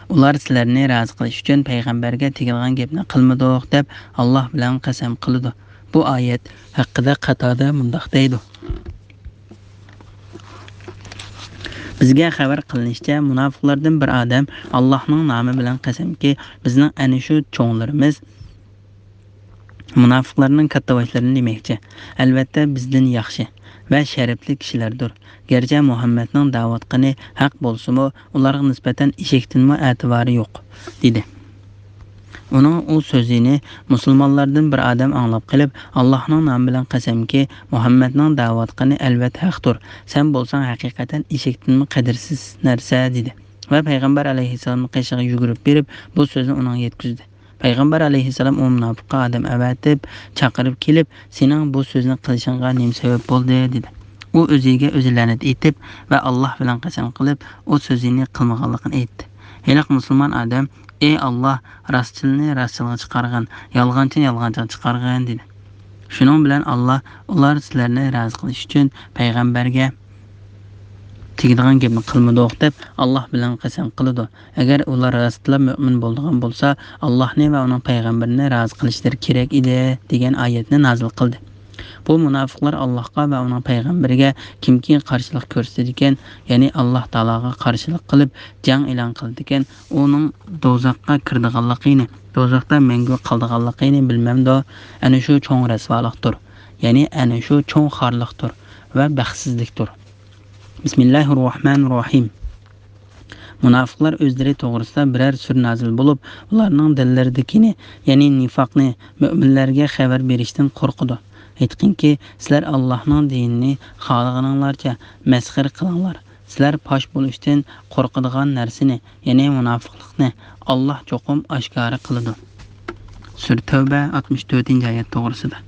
ئۇلار سىلەرنى رازى قىلىش ئۈچۈن پەيغەمبەرگە تېگىدىغان گەپنى قىلمىدۇق دەپ ئاللاھ بىلەن قەسەم قىلىدۇ. بۇ ئايەت ھەققىدە قاتادە مۇنداق دەيدۇ. بىزگە خەۋەر قىلىنىشىچە، مۇناپىقلاردىن بىر ئادەم، «ئاللاھنىڭ نامى بىلەن قەسەمكى، بىزنىڭ ئەنە شۇ چوڭلىرىمىز مۇناپىقلارنىڭ كاتتىباشلىرىنى دېمەكچى. ئەلۋەتتە، بىزدىن ياخشى ۋە شەرەپلىك كىشىلەردۇر. گەرچە مۇھەممەدنىڭ دەۋاتقىنى ھەق بولسىمۇ، ئۇلارغا نىسبەتەن ئېشەكتىنمۇ ئەتىۋارى يوق» دېدى. ئۇنىڭ ئۇ سۆزىنى مۇسۇلمانلاردىن بىر ئادەم ئاڭلاپ قېلىپ، «ئاللاھنىڭ نامى بىلەن قەسەمكى، مۇھەممەدنىڭ دەۋاتقىنى ئەلۋەتتە ھەقتۇر. سەن بولساڭ ھەقىقەتەن ئېشەكتىنمۇ قەدىرسىز نەرسە» دېدى ۋە پەيغەمبەر ئەلەيھىسسالامنىڭ قېشىغا يۈگۈرۈپ بېرىپ، بۇ سۆزنى ئۇنىڭغا يەتكۈزدى. پەيغەمبەر ئەلەيھىسسالام ئۇ مۇناپىققا ئادەم ئەۋەتىپ، چاقىرىپ كېلىپ، «سېنىڭ بۇ سۆزنى قىلىشىڭغا نېمە سەۋەب بولدى؟» دېدى. ئۇ ئۆزىگە ئۆزى لەنەت ئېيتىپ ۋە ئاللاھ بىلەن قەسەم قىلىپ، ئۇ سۆزىنى قىلمىغانلىقىنى ئېيتتى. ھېلىقى مۇسۇلمان ئادەم، «ئەي ئاللاھ، راستچىلنى راستچىلغا چىقارغىن، يالغانچىنى يالغانچىغا چىقارغىن» دېدى. شۇنىڭ بىلەن ئاللاھ، «ئۇلار سىلەرنى رازى قىلىش ئۈچۈن پەيغەمبەرگە تېگىدىغان گەپنى قىلمىدۇق» دەپ، ئاللاھ بىلەن قەسەم قىلىدۇ. ئەگەر ئۇلار راستلا مۆمىن بولىدىغان بولسا، ئاللاھنى ۋە ئۇنىڭ پەيغەمبىرىنى رازى قىلىشلىرى كېرەك ئىدى، دېگەن ئايەتنى نازىل قىلدى. بۇ مۇناپىقلار ئاللاھقا ۋە ئۇنىڭ پەيغەمبىرىگە كىمكى قارشىلىق كۆرسىتىدىكەن، يەنى ئاللاھ تائالاغا قارشىلىق قىلىپ، جەڭ ئېلان قىلىدىكەن، ئۇنىڭ دوزاخقا كىرىدىغانلىقىنى، دوزاختا مەڭگۈ قالىدىغانلىقىنى بىلمەمدۇ؟ ئەنە شۇ چوڭ رەسۋالىقتۇر، يەنى ئەنە شۇ چوڭ خارلىقتۇر ۋە بەختسىزلىكتۇر. بىسمىللاھىر راھمانىر راھىم. مۇناپىقلار ئۆزلىرى توغرىسىدا بىرەر سۈرە نازىل بولۇپ، ئۇلارنىڭ دىللىرىدىكىنى، يەنى نىفاقنى، مۆمىنلەرگە خەۋەر بېرىشتىن قورقىدۇ. ئېيتقىنكى، سىلەر ئاللاھنىڭ دىنىنى خالىغىنىڭلارچە مەسخىرە قىلىڭلار. سىلەر پاش بولۇشتىن قورقىدىغان نەرسىنى، يەنى مۇناپىقلىقنى، ئاللاھ چوقۇم ئاشكارا قىلىدۇ. سۈرە تەۋبە، ئاتمىش تۆتىنچى ئايەت توغرىسىدا.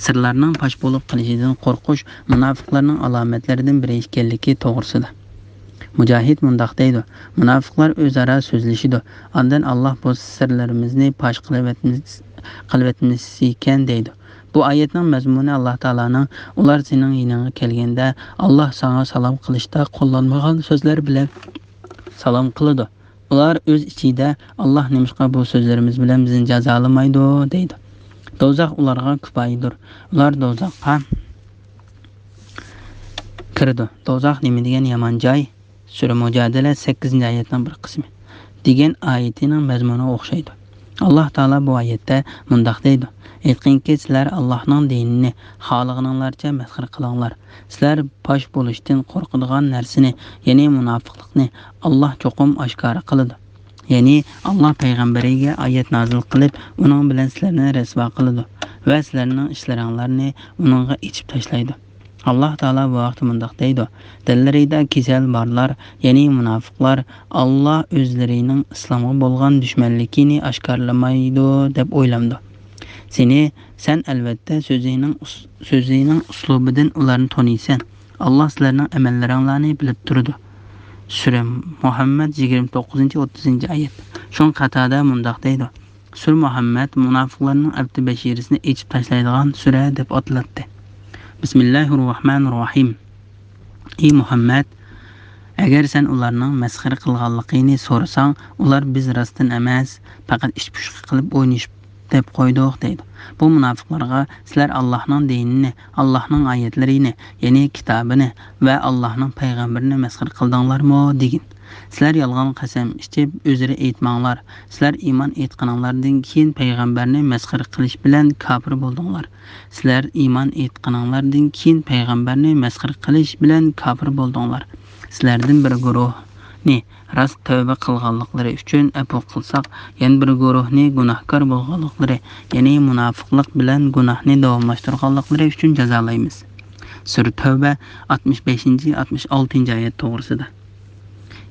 سىرلارنىڭ پاش بولۇپ قېلىشىدىن قورقۇش مۇناپىقلارنىڭ ئالامەتلىرىدىن بىرى ئىكەنلىكى توغرىسىدا. مۇجاھىد مۇنداق دەيدۇ، مۇناپىقلار ئۆزئارا سۆزلىشىدۇ، ئاندىن، «ئاللاھ بۇ سىرلىرىمىزنى پاش قىلىۋەتمىس-، قىلىۋەتمىسىكەن» دەيدۇ. بۇ ئايەتنىڭ مەزمۇنى ئاللاھ تائالانىڭ، «ئۇلار سېنىڭ يېنىڭغا كەلگەندە، ئاللاھ ساڭا سالام قىلىشتا قوللانمىغان سۆزلەر بىلەن سالام قىلىدۇ. ئۇلار ئۆز ئىچىدە، ئاللاھ نېمىشقا بۇ سۆزلىرىمىز بىلەن بىزنى جازالىمايدۇ؟» دەيدۇ. دوزاخ ئۇلارغا كۇپايىدۇر. ئۇلار دوزاخقا كىرىدۇ. دوزاخ نېمە دېگەن يامان جاي! سۈرە مۇجادىلە، سەككىزىنچى ئايەتنىڭ بىر قىسمى، دېگەن ئايىتىنىڭ مەزمۇنىغا ئوخشايدۇ. ئاللاھ تائالا بۇ ئايەتتە مۇنداق دەيدۇ، ئېيتقىنكى، سىلەر ئاللاھنىڭ دىنىنى خالىغىنىڭلارچە مەسخىرە قىلىڭلار. سىلەر پاش بولۇشتىن قورقىدىغان نەرسىنى، يەنى مۇناپىقلىقنى، ئاللاھ چوقۇم ئاشكارا قىلىدۇ. يەنى ئاللاھ پەيغەمبىرىگە ئايەت نازىل قىلىپ، ئۇنىڭ بىلەن سىلەرنى رەسۋا قىلىدۇ ۋە سىلەرنىڭ ئىشلىرىڭلارنى ئۇنىڭغا ئېچىپ تاشلايدۇ. ئاللاھ تائالا بۇ ھەقتە مۇنداق دەيدۇ، دىللىرىدا كېسەل بارلار، يەنى مۇناپىقلار، ئاللاھ ئۆزلىرىنىڭ ئىسلامغا بولغان دۈشمەنلىكىنى ئاشكارىلىمايدۇ دەپ ئويلامدۇ؟ سېنى، سەن ئەلۋەتتە سۆزىنىڭ ئۇس-، سۆزىنىڭ ئۇسلۇبىدىن ئۇلارنى تونۇيسەن. ئاللاھ سىلەرنىڭ ئەمەللىرىڭلارنى بىلىپ تۇرىدۇ. سۈرە مۇھەممەد، يىگىرمە توققۇزىنچى، ئوتتۇزىنچى ئايەت. شۇڭا قاتادە مۇنداق دەيدۇ، سۈرە مۇھەممەد مۇناپىقلارنىڭ ئەپتى بەشىرىسىنى ئېچىپ تاشلايدىغان سۈرە دەپ ئاتىلاتتى. بىسمىللاھىر راھمانىر راھىم. ئى مۇھەممەد، ئەگەر سەن ئۇلارنىڭ مەسخىرە قىلغانلىقىنى سورىساڭ، ئۇلار، بىز راستتىن ئەمەس، پەقەت ئىچ پۇشۇقى قىلىپ ئوينىشىپ دەپ قويدۇق دەيدۇ. بۇ مۇناپىقلارغا، سىلەر ئاللاھنىڭ دىنىنى، ئاللاھنىڭ ئايەتلىرىنى، يەنى كىتابىنى ۋە ئاللاھنىڭ پەيغەمبىرىنى مەسخىرە قىلدىڭلارمۇ؟ دېگىن. سىلەر يالغان قەسەم ئىچىپ ئۆزرە ئېيتماڭلار. سىلەر ئىمان ئېيتقىنىڭلاردىن كېيىن پەيغەمبەرنى مەسخىرە قىلىش بىلەن كاپىر بولدۇڭلار. سىلەر ئىمان ئېيتقىنىڭلاردىن كېيىن پەيغەمبەرنى مەسخىرە قىلىش بىلەن كاپىر بولدۇڭلار. سىلەردىن بىر گۇرۇھنى راست تەۋبە قىلغانلىقلىرى ئۈچۈن ئەپۇ قىلساق، يەنە بىر گۇرۇھنى گۇناھكار بولغانلىقلىرى، يەنى مۇناپىقلىق بىلەن گۇناھنى داۋاملاشتۇرغانلىقلىرى ئۈچۈن جازالايمىز. سۈرە تەۋبە، ئاتمىش بەشىنچى، ئاتمىش ئالتىنچى ئايەت توغرىسىدا.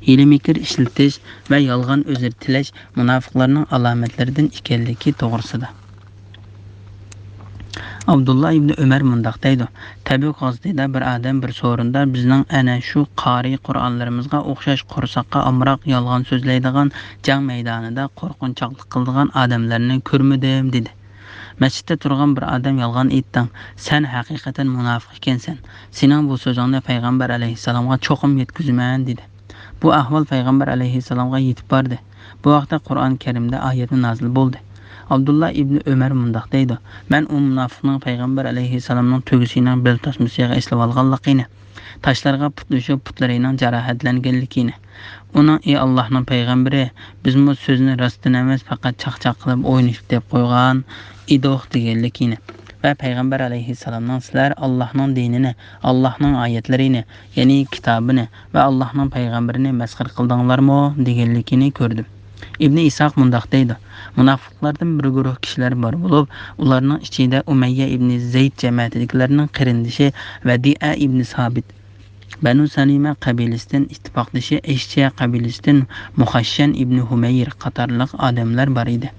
ھىيلە-مىكىر ئىشلىتىش ۋە يالغان ئۆزرە تىلەش مۇناپىقلارنىڭ ئالامەتلىرىدىن ئىكەنلىكى توغرىسىدا. ئابدۇللا ئىبنى ئۆمەر مۇنداق دەيدۇ، تەبۈك غازىتىدا بىر ئادەم بىر سورۇندا بىزنىڭ ئەنە شۇ قارىي قۇرئانلىرىمىزغا ئوخشاش قورساققا ئامراق، يالغان سۆزلەيدىغان، جەڭ مەيدانىدا قورقۇنچاقلىق قىلىدىغان ئادەملەرنى كۆرمىدىم، دېدى. مەسچىتتە تۇرغان بىر ئادەم يالغان ئېيتتىڭ، سەن ھەقىقەتەن مۇناپىق ئىكەنسەن، سېنىڭ بۇ سۆزۈڭنى پەيغەمبەر ئەلەيھىسسالامغا چوقۇم يەتكۈزىمەن، دېدى. بۇ ئەھۋال پەيغەمبەر ئەلەيھىسسالامغا يېتىپ باردى. بۇ ھەقتە قۇرئان كەرىمدە ئايەتنى نازىل بولدى. ئابدۇللا ئىبنى ئۆمەر مۇنداق دەيدۇ: مەن ئۇ مۇناپىقنىڭ پەيغەمبەر ئەلەيھىسسالامنىڭ تۆگىسىنىڭ بېل تاسمىسىغا ئېسىلىۋالغانلىقىنى، تاشلارغا پۇتلىشىپ پۇتلىرىنىڭ جاراھەتلەنگەنلىكىنى، ئۇنىڭ «ئى ئاللاھنىڭ پەيغەمبىرى، بىزمۇ سۆزنى راستتىن ئەمەس، پەقەت چاقچاق قىلىپ ئوينىشىپ دەپ قويغان ئىدۇق» دېگەنلىكىنى ۋە پەيغەمبەر ئەلەيھىسسالامنىڭ «سىلەر ئاللاھنىڭ دىنىنى، ئاللاھنىڭ ئايەتلىرىنى، يەنى كىتابىنى ۋە ئاللاھنىڭ پەيغەمبىرىنى مەسخىرە قىلدىڭلارمۇ؟» دېگەنلىكىنى كۆردۈم. ئىبنى ئىسھاق مۇنداق دەيدۇ: مۇناپىقلاردىن بىر گۇرۇھ كىشىلەر بار بولۇپ، ئۇلارنىڭ ئىچىدە ئۇمەييە ئىبنى زەيد جەمەتىدىكىلەرنىڭ قېرىندىشى ۋەدىئە ئىبنى سابىت، بەنۇ سەلىمە قەبىلىسىدىن ئىتتىپاقدىشى ئەشجە قەبىلىسىدىن مۇخەششەن ئىبنى ھۇمەير قاتارلىق ئادەملەر بار ئىدى.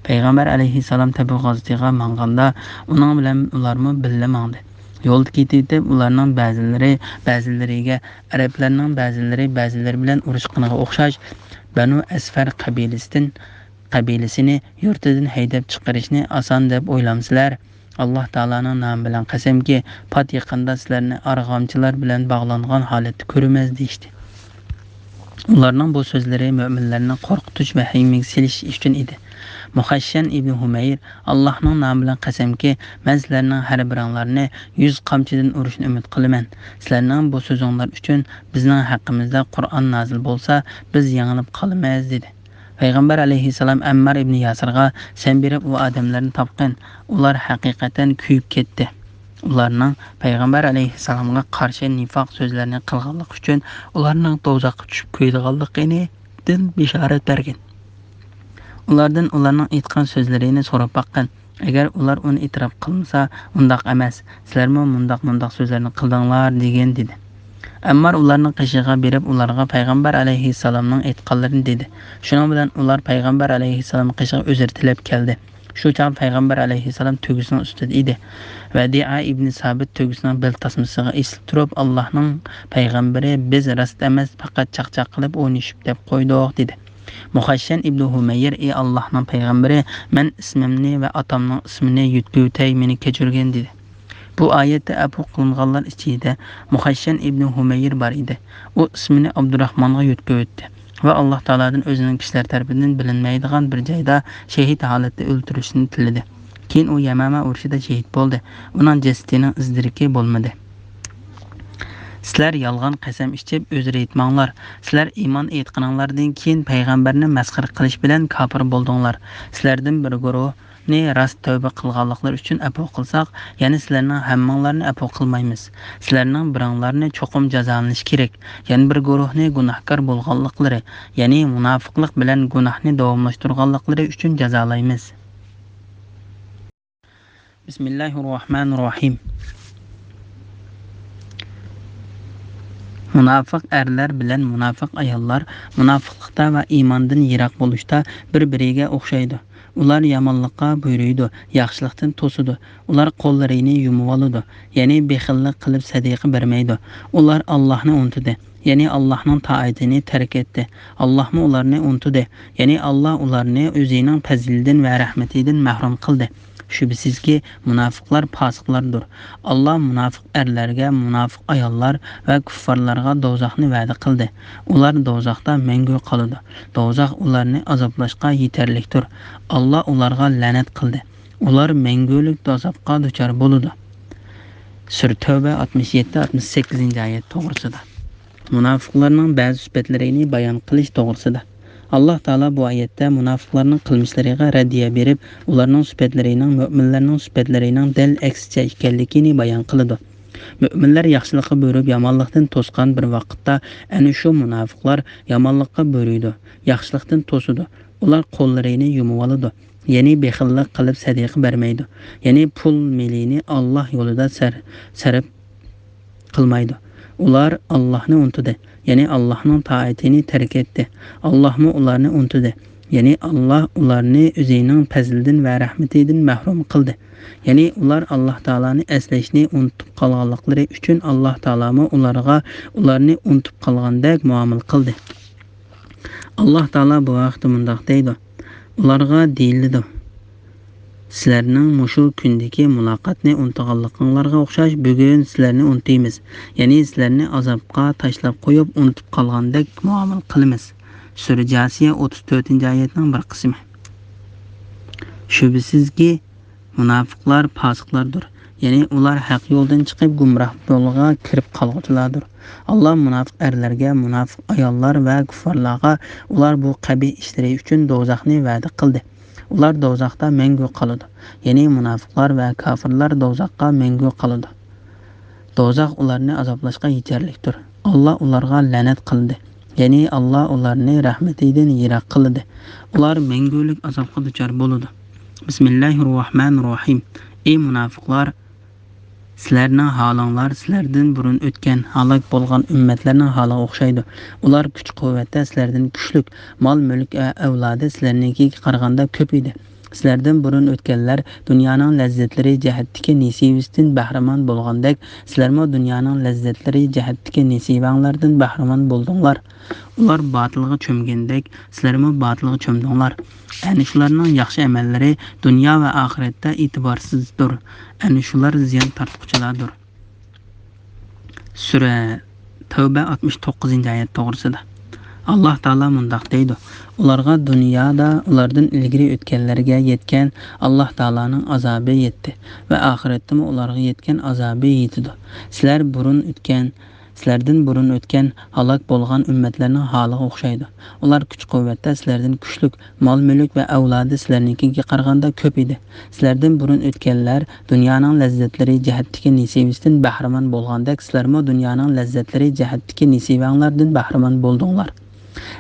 پەيغەمبەر ئەلەيھىسسالام تەبۇك غازىتىغا ماڭغاندا، ئۇنىڭ بىلەن ئۇلارمۇ بىللە ماڭدى. يولدا كېتىۋېتىپ، ئۇلارنىڭ بەزىلىرى بەزىلىرىگە، ئەرەبلەرنىڭ بەزىلىرى بەزىلىرى بىلەن ئۇرۇشقىنىغا ئوخشاش، بەنۇ ئەسفەر قەبىلىسىدىن، قەبىلىسىنى يۇرتىدىن ھەيدەپ چىقىرىشنى ئاسان دەپ ئويلامسىلەر؟ ئاللاھ تائالانىڭ نامى بىلەن قەسەمكى، پات يېقىندا سىلەرنى ئارغامچىلار بىلەن باغلانغان ھالەتتە كۆرىمىز، دېيىشتى. ئۇلارنىڭ بۇ سۆزلىرى مۆمىنلەرنى قورقۇتۇش ۋەھىمىگە سېلىش ئۈچۈن ئىدى. مۇخەششەن ئىبنى ھۇمەير: ئاللاھنىڭ نامى بىلەن قەسەمكى، مەن سىلەرنىڭ ھەر بىرىڭلارنى يۈز قامچىدىن ئۇرۇشنى ئۈمىد قىلىمەن. سىلەرنىڭ بۇ سۆزۈڭلار ئۈچۈن بىزنىڭ ھەققىمىزدە قۇرئان نازىل بولسا، بىز يېڭىلىپ قالىمىز، دېدى. پەيغەمبەر ئەلەيھىسسالام ئەممار ئىبنى ياسىرغا: سەن بېرىپ ئۇ ئادەملەرنى تاپقىن، ئۇلار ھەقىقەتەن كۆيۈپ كەتتى. ئۇلارنىڭ پەيغەمبەر ئەلەيھىسسالامغا قارشى نىفاق سۆزلەرنى قىلغانلىقى ئۈچۈن ئۇلارنىڭ دوزاخقا چۈشۈپ كۆيىدىغانلىقىدىن بېشارەت بەرگىن. ئۇلاردىن ئۇلارنىڭ ئېيتقان سۆزلىرىنى سوراپ باققىن. ئەگەر ئۇلار ئۇنى ئېتىراپ قىلمىسا، ئۇنداق ئەمەس، سىلەرمۇ مۇنداق مۇنداق سۆزلەرنى قىلدىڭلار، دېگىن، دېدى. ئەممار ئۇلارنىڭ قېشىغا بېرىپ، ئۇلارغا پەيغەمبەر ئەلەيھىسسالامنىڭ ئېيتقانلىرىنى دېدى. شۇنىڭ بىلەن ئۇلار پەيغەمبەر ئەلەيھىسسالام قېشىغا ئۆزرە تىلەپ كەلدى. شۇ چاغدا پەيغەمبەر ئەلەيھىسسالام تۆگىسىنىڭ ئۈستىدە ئىدى. ۋەدىئە ئىبنى سابىت تۆگىسىنىڭ بېل تاسمىسىغا ئېسىلىپ تۇرۇپ، ئاللاھنىڭ پەيغەمبىرى، بىز راست ئەمەس، پەقەت چاقچاق قىلىپ ئوينىشىپ دەپ قويدۇق، دېدى. مۇخەششەن ئىبنى ھۇمەير: ئى ئاللاھنىڭ پەيغەمبىرى، مەن ئىسمىمنى ۋە ئاتامنىڭ ئىسمىنى يۆتكىۋېتەي، مېنى كەچۈرگىن، دېدى. بۇ ئايەتتە ئەپۇ قىلىنغانلار ئىچىدە مۇخەششەن ئىبنى ھۇمەير بار ئىدى. ئۇ ئىسمىنى ئابدۇراخمانغا يۆتكىۋەتتى ۋە ئاللاھ تائالادىن ئۆزىنىڭ كىشىلەر تەرىپىدىن بىلىنمەيدىغان بىر جايدا شېھىت ھالەتتە ئۆلتۈرۈشنى تىلىدى. كېيىن ئۇ يەمەمە ئۇرۇشىدا شېھىت بولدى. ئۇنىڭ جەسىتىنىڭ ئىز-دېرىكى بولمىدى. سىلەر يالغان قەسەم ئىچىپ ئۆزرە ئېيتماڭلار. سىلەر ئىمان ئېيتقىنىڭلاردىن كېيىن پەيغەمبەرنى مەسخىرە قىلىش بىلەن كاپىر بولدۇڭلار. سىلەردىن بىر گۇرۇھ نى راست تەۋبە قىلغانلىقلىرى ئۈچۈن ئەپۇ قىلساق، يەنە سىلەرنىڭ ھەممىڭلارنى ئەپۇ قىلمايمىز. سىلەرنىڭ بىرىڭلارنى چوقۇم جازالىنىشى كېرەك. يەنە بىر گۇرۇھنى گۇناھكار بولغانلىقلىرى، يەنى مۇناپىقلىق بىلەن گۇناھنى داۋاملاشتۇرغانلىقلىرى ئۈچۈن جازالايمىز. بىسمىللاھىررەھمانىررەھىم. مۇناپىق ئەرلەر بىلەن مۇناپىق ئاياللار مۇناپىقلىقتا ۋە ئىماندىن يىراق بولۇشتا بىر-بىرىگە ئوخشايدۇ. ئۇلار يامانلىققا بۇيرۇيدۇ، ياخشىلىقتىن توسىدۇ. ئۇلار قوللىرىنى يۇمۇۋالىدۇ، يەنى بېخىللىق قىلىپ سەدىقە بەرمەيدۇ. ئۇلار ئاللاھنى ئۇنتۇدى، يەنى ئاللاھنىڭ تائىتىنى تەرك ئەتتى. ئاللاھمۇ ئۇلارنى ئۇنتۇدى، يەنى ئاللاھ ئۇلارنى ئۆزىنىڭ پەزلىدىن ۋە رەھمىتىدىن مەھرۇم قىلدى. شۈبھىسىزكى، مۇناپىقلار پاسىقلاردۇر. ئاللاھ مۇناپىق ئەرلەرگە، مۇناپىق ئاياللار ۋە كۇففارلارغا دوزاخنى ۋەدە قىلدى. ئۇلار دوزاختا مەڭگۈ قالىدۇ. دوزاخ ئۇلارنى ئازابلاشقا يېتەرلىكتۇر. ئاللاھ ئۇلارغا لەنەت قىلدى. ئۇلار مەڭگۈلۈك ئازابقا دۇچار بولىدۇ. سۈرە تەۋبە ئاتمىش يەتتە، ئاتمىش سەككىزىنچى ئايەت توغرىسىدا. مۇناپىقلارنىڭ بەزى سۈپەتلىرىنى بايان قىلىش توغرىسىدا. ئاللاھ تائالا بۇ ئايەتتە مۇناپىقلارنىڭ قىلمىشلىرىغا رەددىيە بېرىپ، ئۇلارنىڭ سۈپەتلىرىنىڭ مۆمىنلەرنىڭ سۈپەتلىرىنىڭ دەل ئەكسىچە ئىكەنلىكىنى بايان قىلىدۇ. مۆمىنلەر ياخشىلىققا بۇيرۇپ، يامانلىقتىن توسقان بىر ۋاقىتتا، ئەنە شۇ مۇناپىقلار يامانلىققا بۇيرۇيدۇ، ياخشىلىقتىن توسىدۇ. ئۇلار قوللىرىنى يۇمۇۋالىدۇ، يەنى بېخىللىق قىلىپ سەدىقە بەرمەيدۇ، يەنى پۇل مېلىنى ئاللاھ يولىدا سەر-، سەرپ قىلمايدۇ. ئۇلار ئاللاھنى ئۇنتۇدى، يەنى ئاللاھنىڭ تائىتىنى تەرك ئەتتى. ئاللاھمۇ ئۇلارنى ئۇنتۇدى، يەنى ئاللاھ ئۇلارنى ئۆزىنىڭ پەزلىدىن ۋە رەھمىتىدىن مەھرۇم قىلدى. يەنى ئۇلار ئاللاھ تائالانى ئەسلەشنى ئۇنتۇپ قالغانلىقلىرى ئۈچۈن ئاللاھ تائالامۇ ئۇلارغا ئۇلارنى ئۇنتۇپ قالغاندەك مۇئامىلە قىلدى. ئاللاھ تائالا بۇ ھەقتە مۇنداق دەيدۇ: ئۇلارغا دېيىلىدۇ، سىلەرنىڭ مۇشۇ كۈندىكى مۇلاقاتنى ئۇنتۇغانلىقىڭلارغا ئوخشاش، بۈگۈن سىلەرنى ئۇنتۇيمىز، يەنى سىلەرنى ئازابقا تاشلاپ قويۇپ ئۇنتۇپ قالغاندەك مۇئامىلە قىلىمىز. سۈرە جاسىيە، ئوتتۇز تۆتىنچى ئايەتنىڭ بىر قىسمى. شۈبھىسىزكى، مۇناپىقلار پاسىقلاردۇر. يەنى ئۇلار ھەق يولدىن چىقىپ، گۇمراھ يولغا كىرىپ قالغۇچىلاردۇر. ئاللا مۇناپىق ئەرلەرگە، مۇناپىق ئاياللار ۋە كۇففارلارغا ئۇلار بۇ قەبىھ ئىشلىرى ئۈچۈن دوزاخنى ۋەدە قىلدى. ئۇلار دوزاختا مەڭگۈ قالىدۇ. يەنى مۇناپىقلار ۋە كاپىرلار دوزاخقا مەڭگۈ قالىدۇ. دوزاخ ئۇلارنى ئازابلاشقا يېتەرلىكتۇر. ئاللا ئۇلارغا لەنەت قىلدى. يەنى ئاللا ئۇلارنى رەھمىتىدىن يىراق قىلدى. ئۇلار مەڭگۈلۈك ئازابقا دۇچار بولىدۇ. بىسمىللاھىررەھمانىررەھىم. ئەي مۇناپىقلار! سىلەرنىڭ ھالىڭلار سىلەردىن بۇرۇن ئۆتكەن، ھالاك بولغان ئۈممەتلەرنىڭ ھالىغا ئوخشايدۇ. ئۇلار كۈچ-قۇۋۋەتتە سىلەردىن كۈچلۈك، مال-مۈلۈك ۋە ئەۋلادى سىلەرنىڭكىگە قارىغاندا كۆپ ئىدى. سىلەردىن بۇرۇن ئۆتكەنلەر دۇنيانىڭ لەززەتلىرى جەھەتتىكى نېسىۋىسىدىن بەھرىمەن بولغاندەك، سىلەرمۇ دۇنيانىڭ لەززەتلىرى جەھەتتىكى نېسىۋەڭلاردىن بەھرىمەن بولدۇڭلار. ئۇلار باتىلغا چۆمگەندەك، سىلەرمۇ باتىلغا چۆمدۈڭلار. ئەنە شۇلارنىڭ ياخشى ئەمەللىرى دۇنيا ۋە ئاخىرەتتە ئېتىبارسىزدۇر. ئەنە شۇلار زىيان تارتقۇچىلاردۇر. سۈرە تەۋبە ئاتمىش توققۇزىنچى ئايەت توغرىسىدا. ئاللا تائالا مۇنداق دەيدۇ: ئۇلارغا دۇنيادا ئۇلاردىن ئىلگىرى ئۆتكەنلەرگە يەتكەن ئاللا تائالانىڭ ئازابى يەتتى ۋە ئاخىرەتتىمۇ ئۇلارغا يەتكەن ئازابى يېتىدۇ. سىلەر بۇرۇن ئۆتكەن، سىلەردىن بۇرۇن ئۆتكەن ھالاك بولغان ئۈممەتلەرنىڭ ھالىغا ئوخشايدۇ. ئۇلار كۈچ-قۇۋۋەتتە سىلەردىن كۈچلۈك، مال-مۈلۈك ۋە ئەۋلادى سىلەرنىڭكىگە قارىغاندا كۆپ ئىدى. سىلەردىن بۇرۇن ئۆتكەنلەر دۇنيانىڭ لەززەتلىرى جەھەتتىكى نېسىۋىسىدىن بەھرىمەن بولغاندەك، سىلەرمۇ دۇنيانىڭ لەززەتلىرى جەھەتتىكى نېسىۋەڭلاردىن بەھرىمەن بولدۇڭلار.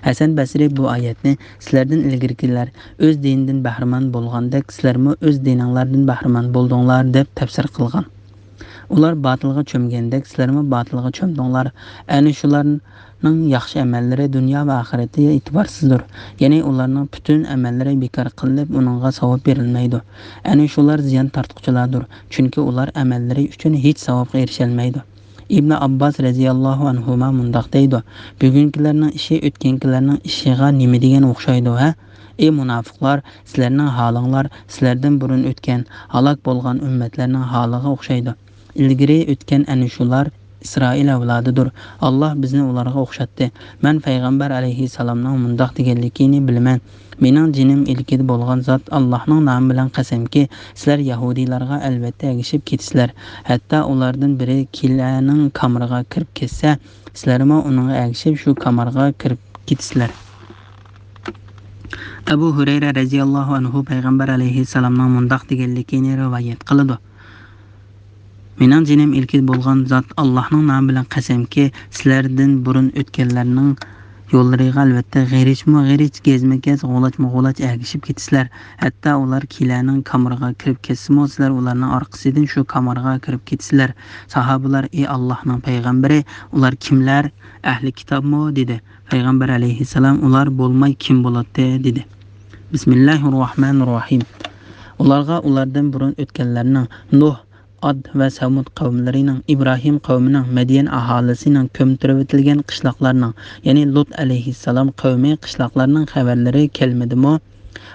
ھەسەن بەسرى بۇ ئايەتنى سىلەردىن ئىلگىرىكىلەر ئۆز دىنىدىن بەھرىمەن بولغاندەك، سىلەرمۇ ئۆز دىنىڭلاردىن بەھرىمەن بولدۇڭلار دەپ تەپسىر قىلغان. ئۇلار باتىلغا چۆمگەندەك، سىلەرمۇ باتىلغا چۆمدۈڭلار. ئەنە شۇلارنىڭ ياخشى ئەمەللىرى دۇنيا ۋە ئاخىرەتتە ئېتىبارسىزدۇر. يەنى ئۇلارنىڭ پۈتۈن ئەمەللىرى بىكار قىلىنىپ، ئۇنىڭغا ساۋاب بېرىلمەيدۇ. ئەنە شۇلار زىيان تارتقۇچىلاردۇر، چۈنكى ئۇلار ئەمەللىرى ئۈچۈن ھېچ ساۋابقا ئېرىشەلمەيدۇ. ئىبنى ئابباس رەزىياللاھۇ ئەنھۇما مۇنداق دەيدۇ: بۈگۈنكىلەرنىڭ ئىشى ئۆتكەنكىلەرنىڭ ئىشىغا نېمە دېگەن ئوخشايدۇ، ھە؟ ئەي مۇناپىقلار، سىلەرنىڭ ھالىڭلار سىلەردىن بۇرۇن ئۆتكەن، ھالاك بولغان ئۈممەتلەرنىڭ ھالىغا ئوخشايدۇ. ئىلگىرى ئۆتكەن ئەنە شۇلار ئىسرائىل ئەۋلادىدۇر. ئاللا بىزنى ئۇلارغا ئوخشاتتى. مەن پەيغەمبەر ئەلەيھىسسالامنىڭ مۇنداق دېگەنلىكىنى بىلىمەن: مېنىڭ جېنىم ئىلكىدە بولغان زات ئاللاھنىڭ نامى بىلەن قەسەمكى، سىلەر يەھۇدىيلارغا ئەلۋەتتە ئەگىشىپ كېتىسىلەر. ھەتتا ئۇلاردىن بىرى كىلەنىڭ كامىرىغا كىرىپ كەتسە، سىلەرمۇ ئۇنىڭغا ئەگىشىپ شۇ كامارغا كىرىپ كېتىسىلەر. ئەبۇ ھۇرەيرە رەزىياللاھۇ ئەنھۇ پەيغەمبەر ئەلەيھىسسالامنىڭ مۇنداق دېگەنلىكىنى رىۋايەت قىلىدۇ: مېنىڭ جېنىم ئىلكىدە بولغان زات ئاللاھنىڭ نامى بىلەن قەسەمكى، سىلەردىن بۇرۇن ئۆتكەنلەرنىڭ يوللىرىغا ئەلۋەتتە غېرىچمۇ غېرىچ، گەزمۇ گەز، غۇلاچمۇ غۇلاچ ئەگىشىپ كېتىسىلەر. ھەتتا ئۇلار كىلەنىڭ كامىرىغا كىرىپ كەتسىمۇ، سىلەر ئۇلارنىڭ ئارقىسىدىن شۇ كامارغا كىرىپ كېتىسىلەر. ساھابىلار: ئى ئاللاھنىڭ پەيغەمبىرى، ئۇلار كىملەر؟ ئەھلى كىتابمۇ؟ دېدى. پەيغەمبەر ئەلەيھىسسالام: ئۇلار بولماي كىم بولاتتى؟ دېدى. بىسمىللاھىررەھمانىررەھىم. ئۇلارغا ئۇلاردىن بۇرۇن ئۆتكەنلەرنىڭ نۇھ، ئاد ۋە سەمۇد قەۋملىرىنىڭ، ئىبراھىم قەۋمىنىڭ، مەديەن ئاھالىسىنىڭ، كۆمتۈرۈۋېتىلگەن قىشلاقلارنىڭ، يەنى لۇت ئەلەيھىسسالام قەۋمى قىشلاقلارنىڭ خەۋەرلىرى كەلمىدىمۇ؟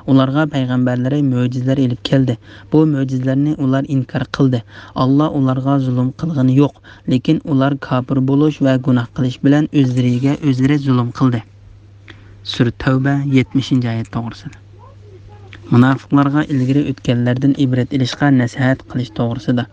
ئۇلارغا پەيغەمبەرلىرى مۆجىزىلەر ئېلىپ كەلدى. بۇ مۆجىزىلەرنى ئۇلار ئىنكار قىلدى. ئاللا ئۇلارغا زۇلۇم قىلغىنى يوق، لېكىن ئۇلار كاپىر بولۇش ۋە گۇناھ قىلىش بىلەن ئۆزلىرىگە ئۆزلىرى زۇلۇم قىلدى. سۈرە تەۋبە، يەتمىشىنچى ئايەت توغرىسىدا. مۇناپىقلارغا ئىلگىرى ئۆتكەنلەردىن ئىبرەت ئېلىشقا نەسىھەت قىلىش توغرىسىدا.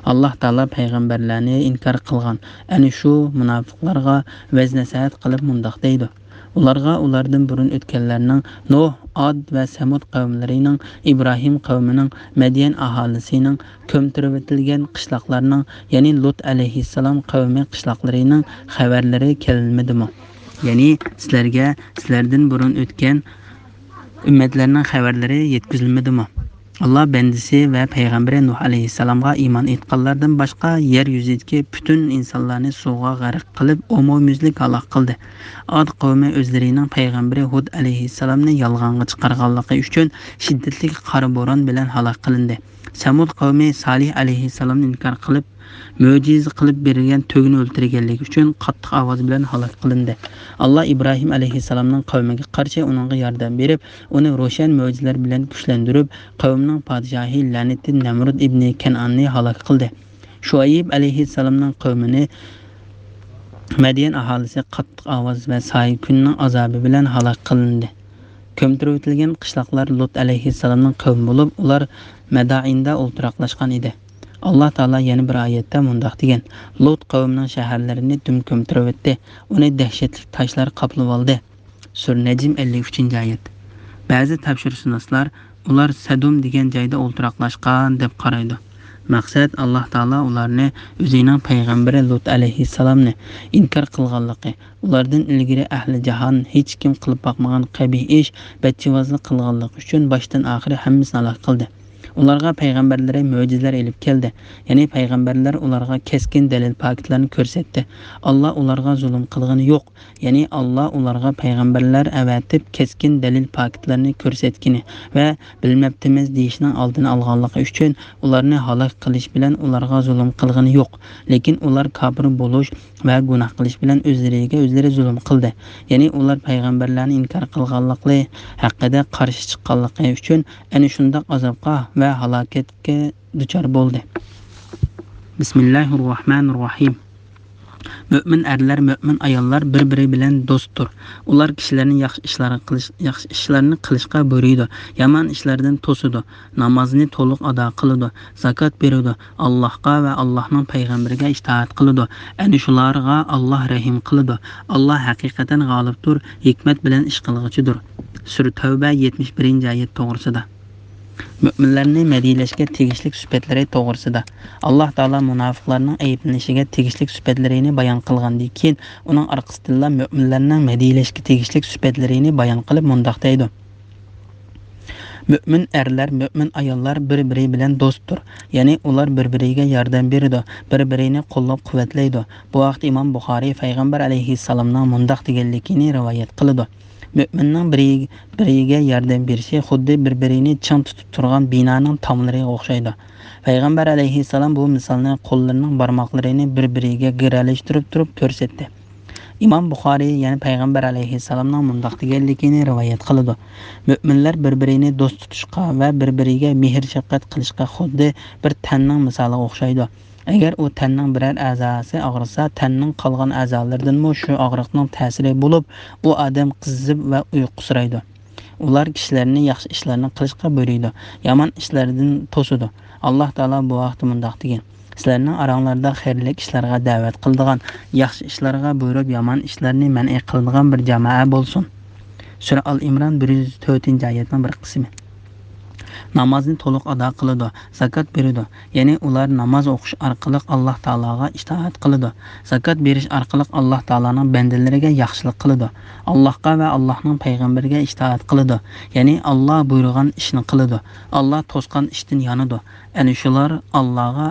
ئاللا تائالا پەيغەمبەرلەرنى ئىنكار قىلغان ئەنە شۇ مۇناپىقلارغا ۋەز-نەسىھەت قىلىپ مۇنداق دەيدۇ: ئۇلارغا ئۇلاردىن بۇرۇن ئۆتكەنلەرنىڭ نۇھ، ئاد ۋە سەمۇد قەۋملىرىنىڭ، ئىبراھىم قەۋمىنىڭ، مەديەن ئاھالىسىنىڭ، كۆمتۈرۈۋېتىلگەن قىشلاقلارنىڭ، يەنى لۇت ئەلەيھىسسالام قەۋمى قىشلاقلىرىنىڭ خەۋەرلىرى كەلمىدىمۇ؟ يەنى سىلەرگە سىلەردىن بۇرۇن ئۆتكەن ئۈممەتلەرنىڭ خەۋەرلىرى يەتكۈزۈلمىدىمۇ؟ ئاللا بەندىسى ۋە پەيغەمبىرى نۇھ ئەلەيھىسسالامغا ئىمان ئېيتقانلاردىن باشقا يەر يۈزىدىكى پۈتۈن ئىنسانلارنى سۇغا غەرق قىلىپ، ئومۇميۈزلۈك ھالاك قىلدى. ئاد قەۋمى ئۆزلىرىنىڭ پەيغەمبىرى ھۇد ئەلەيھىسسالامنى يالغانغا چىقارغانلىقى ئۈچۈن شىددەتلىك قارا بوران بىلەن ھالاك قىلىندى. سەمۇد قەۋمى سالىھ ئەلەيھىسسالامنى ئىنكار قىلىپ، مۆجىزە قىلىپ بېرىلگەن تۆگىنى ئۆلتۈرگەنلىكى ئۈچۈن قاتتىق ئاۋاز بىلەن ھالاك قىلىندى. ئاللا ئىبراھىم ئەلەيھىسسالامنىڭ قەۋمىگە قارشى ئۇنىڭغا ياردەم بېرىپ، ئۇنى روشەن مۆجىزىلەر بىلەن كۈچلەندۈرۈپ، قەۋمنىڭ پادىشاھى لەنىتى نەمرۇد ئىبنى كەنئاننى ھالاك قىلدى. شۇئەيب ئەلەيھىسسالامنىڭ قەۋمىنى مەديەن ئاھالىسى قاتتىق ئاۋاز ۋە سايە كۈننىڭ ئازابى بىلەن ھالاك قىلىندى. كۆمتۈرۈۋېتىلگەن قىشلاقلار لۇت ئەلەيھىسسالامنىڭ قەۋمى بولۇپ، ئۇلار مەدائىندا ئولتۇراقلاشقان ئىدى. ئاللا تائالا يەنە بىر ئايەتتە مۇنداق دېگەن: لۇت قەۋمىنىڭ شەھەرلىرىنى دۈم كۆمتۈرۈۋەتتى، ئۇنى دەھشەتلىك تاشلار قاپلىۋالدى. سۈرە نەجم، ئەللىك ئۈچىنچى ئايەت. بەزى تەپسىرشۇناسلار ئۇلار سەدۇم دېگەن جايدا ئولتۇراقلاشقان دەپ قارايدۇ. مەقسەت، ئاللا تائالا ئۇلارنى ئۆزىنىڭ پەيغەمبىرى لۇت ئەلەيھىسسالامنى ئىنكار قىلغانلىقى، ئۇلاردىن ئىلگىرى ئەھلى جاھان ھېچكىم قىلىپ باقمىغان قەبىھ ئىش، بەتچىۋازلىق قىلغانلىقى ئۈچۈن باشتىن ئاخىرى ھەممىسىنى ھالاك قىلدى. ئۇلارغا پەيغەمبەرلىرى مۆجىزىلەر ئېلىپ كەلدى. يەنى پەيغەمبەرلەر ئۇلارغا كەسكىن دەلىل پاكىتلارنى كۆرسەتتى. ئاللا ئۇلارغا زۇلۇم قىلغىنى يوق. يەنى ئاللا ئۇلارغا پەيغەمبەرلەر ئەۋەتىپ، كەسكىن دەلىل پاكىتلارنى كۆرسەتكىنى ۋە بىلمەپتىمىز دېيىشنىڭ ئالدىنى ئالغانلىقى ئۈچۈن ئۇلارنى ھالاك قىلىش بىلەن ئۇلارغا زۇلۇم قىلغىنى يوق. لېكىن ئۇلار كاپىر بولۇش ۋە گۇناھ قىلىش بىلەن ئۆزلىرىگە ئۆزلىرى زۇلۇم قىلدى. يەنى ئۇلار پەيغەمبەرلەرنى ئىنكار قىلغانلىقى ھەققىدە قارشى چىققانلىقى ئۈچۈن ئەنە شۇنداق ئازابقا ۋە ھالاكەتكە دۇچار بولدى. بىسمىللاھىررەھمانىررەھىم. مۆمىن ئەرلەر، مۆمىن ئاياللار بىر-بىرى بىلەن دوستتۇر. ئۇلار كىشىلەرنى ياخشى ئىشلارغا قىلىش، ياخشى ئىشلارنى قىلىشقا بۇيرۇيدۇ، يامان ئىشلاردىن توسىدۇ، نامازنى تولۇق ئادا قىلىدۇ، زاكات بېرىدۇ، ئاللاھقا ۋە ئاللاھنىڭ پەيغەمبىرىگە ئىتائەت قىلىدۇ. ئەنە شۇلارغا ئاللاھ رەھىم قىلىدۇ. ئاللاھ ھەقىقەتەن غالىبتۇر، ھېكمەت بىلەن ئىش قىلغۇچىدۇر. سۈرە تەۋبە، يەتمىش بىرىنچى ئايەت توغرىسىدا. مۆمىنلەرنى مەدھىيەلەشكە تېگىشلىك سۈپەتلىرى توغرىسىدا. ئاللاھ تائالا مۇناپىقلارنىڭ ئەيىبلىنىشىگە تېگىشلىك سۈپەتلىرىنى بايان قىلغاندىن كېيىن، ئۇنىڭ ئارقىسىدىنلا مۆمىنلەرنىڭ مەدھىيەلەشكە تېگىشلىك سۈپەتلىرىنى بايان قىلىپ مۇنداق دەيدۇ: مۆمىن ئەرلەر، مۆمىن ئاياللار بىر-بىرى بىلەن دوستتۇر. يەنى ئۇلار بىر-بىرىگە ياردەم بېرىدۇ، بىر-بىرىنى قوللاپ-قۇۋۋەتلەيدۇ. بۇ ھەقتە ئىمام بۇخارىي پەيغەمبەر ئەلەيھىسسالامنىڭ مۇنداق دېگەنلىكىنى رىۋايەت قىلىدۇ: مۆمىننىڭ بىرى-، بىرىگە ياردەم بېرىشى خۇددى بىر-بىرىنى چىڭ تۇتۇپ تۇرغان بىنانىڭ تاملىرىغا ئوخشايدۇ. پەيغەمبەر ئەلەيھىسسالام بۇ مىسالنى قوللىرىنىڭ بارماقلىرىنى بىر-بىرىگە گىرەلەشتۈرۈپ تۇرۇپ كۆرسەتتى. ئىمام بۇخارىي يەنە پەيغەمبەر ئەلەيھىسسالامنىڭ مۇنداق دېگەنلىكىنى رىۋايەت قىلىدۇ: مۆمىنلەر بىر-بىرىنى دوست تۇتۇشقا ۋە بىر-بىرىگە مېھىر-شەپقەت قىلىشقا خۇددى بىر تەننىڭ مىسالىغا ئوخشايدۇ. ئەگەر ئۇ تەننىڭ بىرەر ئەزاسى ئاغرىسا، تەننىڭ قالغان ئەزالىرىدىنمۇ شۇ ئاغرىقنىڭ تەسىرى بولۇپ، ئۇ ئادەم قىزىپ ۋە ئۇيقۇسىرايدۇ. ئۇلار كىشىلەرنى ياخشى ئىشلارنى قىلىشقا بۇيرۇيدۇ، يامان ئىشلاردىن توسىدۇ. ئاللاھ تائالا بۇ ھەقتە مۇنداق دېگەن: سىلەرنىڭ ئاراڭلاردا خەيرلىك ئىشلارغا دەۋەت قىلىدىغان، ياخشى ئىشلارغا بۇيرۇپ، يامان ئىشلارنى مەنئى قىلىدىغان بىر جامائە بولسۇن. سۈرە ئال ئىمران، بىر يۈز تۆتىنچى ئايەتنىڭ بىر قىسمى. نامازنى تولۇق ئادا قىلىدۇ، زاكات بېرىدۇ. يەنى ئۇلار ناماز ئوقۇش ئارقىلىق ئاللاھ تائالاغا ئىتائەت قىلىدۇ. زاكات بېرىش ئارقىلىق ئاللاھ تائالانىڭ بەندىلىرىگە ياخشىلىق قىلىدۇ. ئاللاھقا ۋە ئاللاھنىڭ پەيغەمبىرىگە ئىتائەت قىلىدۇ. يەنى ئاللاھ بۇيرۇغان ئىشنى قىلىدۇ. ئاللاھ توسقان ئىشتىن يانىدۇ. ئەنە شۇلار ئاللاھغا،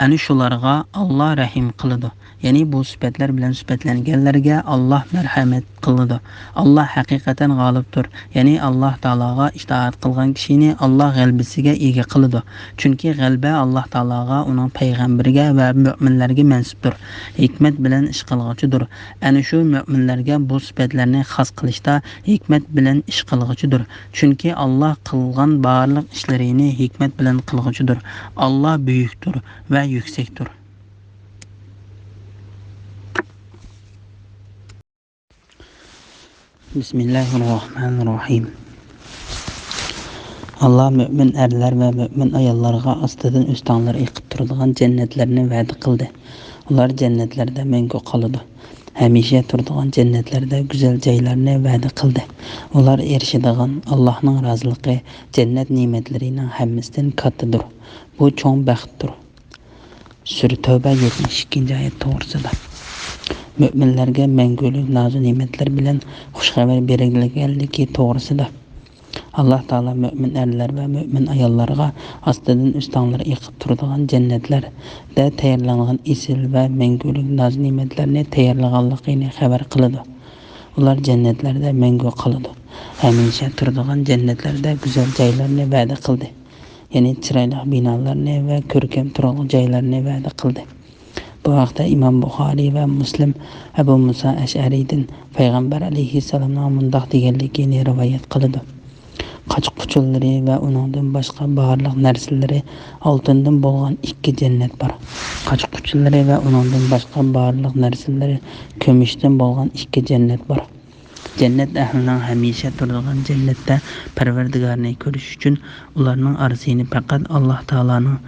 ئەنە شۇلارغا ئاللاھ رەھىم قىلىدۇ. يەنى بۇ سۈپەتلەر بىلەن سۈپەتلەنگەنلەرگە ئاللاھ مەرھەمەت قىلىدۇ. ئاللاھ ھەقىقەتەن غالىبتۇر. يەنى ئاللاھ تائالاغا ئىتائەت قىلغان كىشىنى ئاللاھ غەلىبىسىگە ئىگە قىلىدۇ. چۈنكى غەلىبە ئاللاھ تائالاغا، ئۇنىڭ پەيغەمبىرىگە ۋە مۆمىنلەرگە مەنسۇپتۇر. ھېكمەت بىلەن ئىش قىلغۇچىدۇر. ئەنە شۇ مۆمىنلەرگە بۇ سۈپەتلەرنى خاس قىلىشتا، ھېكمەت بىلەن ئىش قىلغۇچىدۇر. چۈنكى ئاللاھ قىلغان بارلىق ئىشلىرىنى ھېكمەت بىلەن قىلغۇچىدۇر. ئاللاھ بۈيۈكتۇر ۋە يۈكسەكتۇر. بىسمىللاھىررەھمانىررەھىم. ئاللاھ مۆمىن ئەرلەر ۋە مۆمىن ئاياللارغا ئاستىدىن ئۆستەڭلەر ئېقىپ تۇرىدىغان جەننەتلەرنى ۋەدە قىلدى. ئۇلار جەننەتلەردە مەڭگۈ قالىدۇ. ھەمىشە تۇرىدىغان جەننەتلەردە گۈزەل جايلارنى ۋەدە قىلدى. ئۇلار ئېرىشىدىغان ئاللاھنىڭ رازىلىقى جەننەت نېمەتلىرىنىڭ ھەممىسىدىن كاتتىدۇر. بۇ چوڭ بەختتۇر. سۈرە تەۋبە، يەتمىش ئىككىنچى ئايەت توغرىسىدا. مۆمىنلەرگە مەڭگۈلۈك نازۇ نېمەتلەر بىلەن خۇش خەۋەر بېرىلگەنلىكى توغرىسىدا. ئاللاھ تائالا مۆمىن ئەرلەر ۋە مۆمىن ئاياللارغا ئاستىدىن ئۆستەڭلەر ئېقىپ تۇرىدىغان جەننەتلەردە تەييارلانغان ئېسىل ۋە مەڭگۈلۈك ناز نېمەتلەرنى تەييارلىغانلىقىنى خەۋەر قىلىدۇ. ئۇلار جەننەتلەردە مەڭگۈ قالىدۇ. ھەمىشە تۇرىدىغان جەننەتلەردە گۈزەل جايلارنى ۋەدە قىلدى. يەنى چىرايلىق بىنالارنى ۋە كۆركەم تۇرالغۇ جايلارنى ۋەدە قىلدى. بۇ ھەقتە ئىمام بۇخارىي ۋە مۇسلىم ئەبۇ مۇسا ئەشئەرىدىن پەيغەمبەر ئەلەيھىسسالامنىڭ مۇنداق دېگەنلىكىنى رىۋايەت قىلىدۇ: قاچا-قۇچىلىرى ۋە ئۇنىڭدىن باشقا بارلىق نەرسىلىرى ئالتۇندىن بولغان ئىككى جەننەت بار. قاچا-قۇچىلىرى ۋە ئۇنىڭدىن باشقا بارلىق نەرسىلىرى كۈمۈشتىن بولغان ئىككى جەننەت بار. جەننەت ئەھلىنىڭ ھەمىشە تۇرىدىغان جەننەتتە پەرۋەردىگارىنى كۆرۈش ئۈچۈن ئۇلارنىڭ ئارىسىنى پەقەت ئاللاھ تائالانىڭ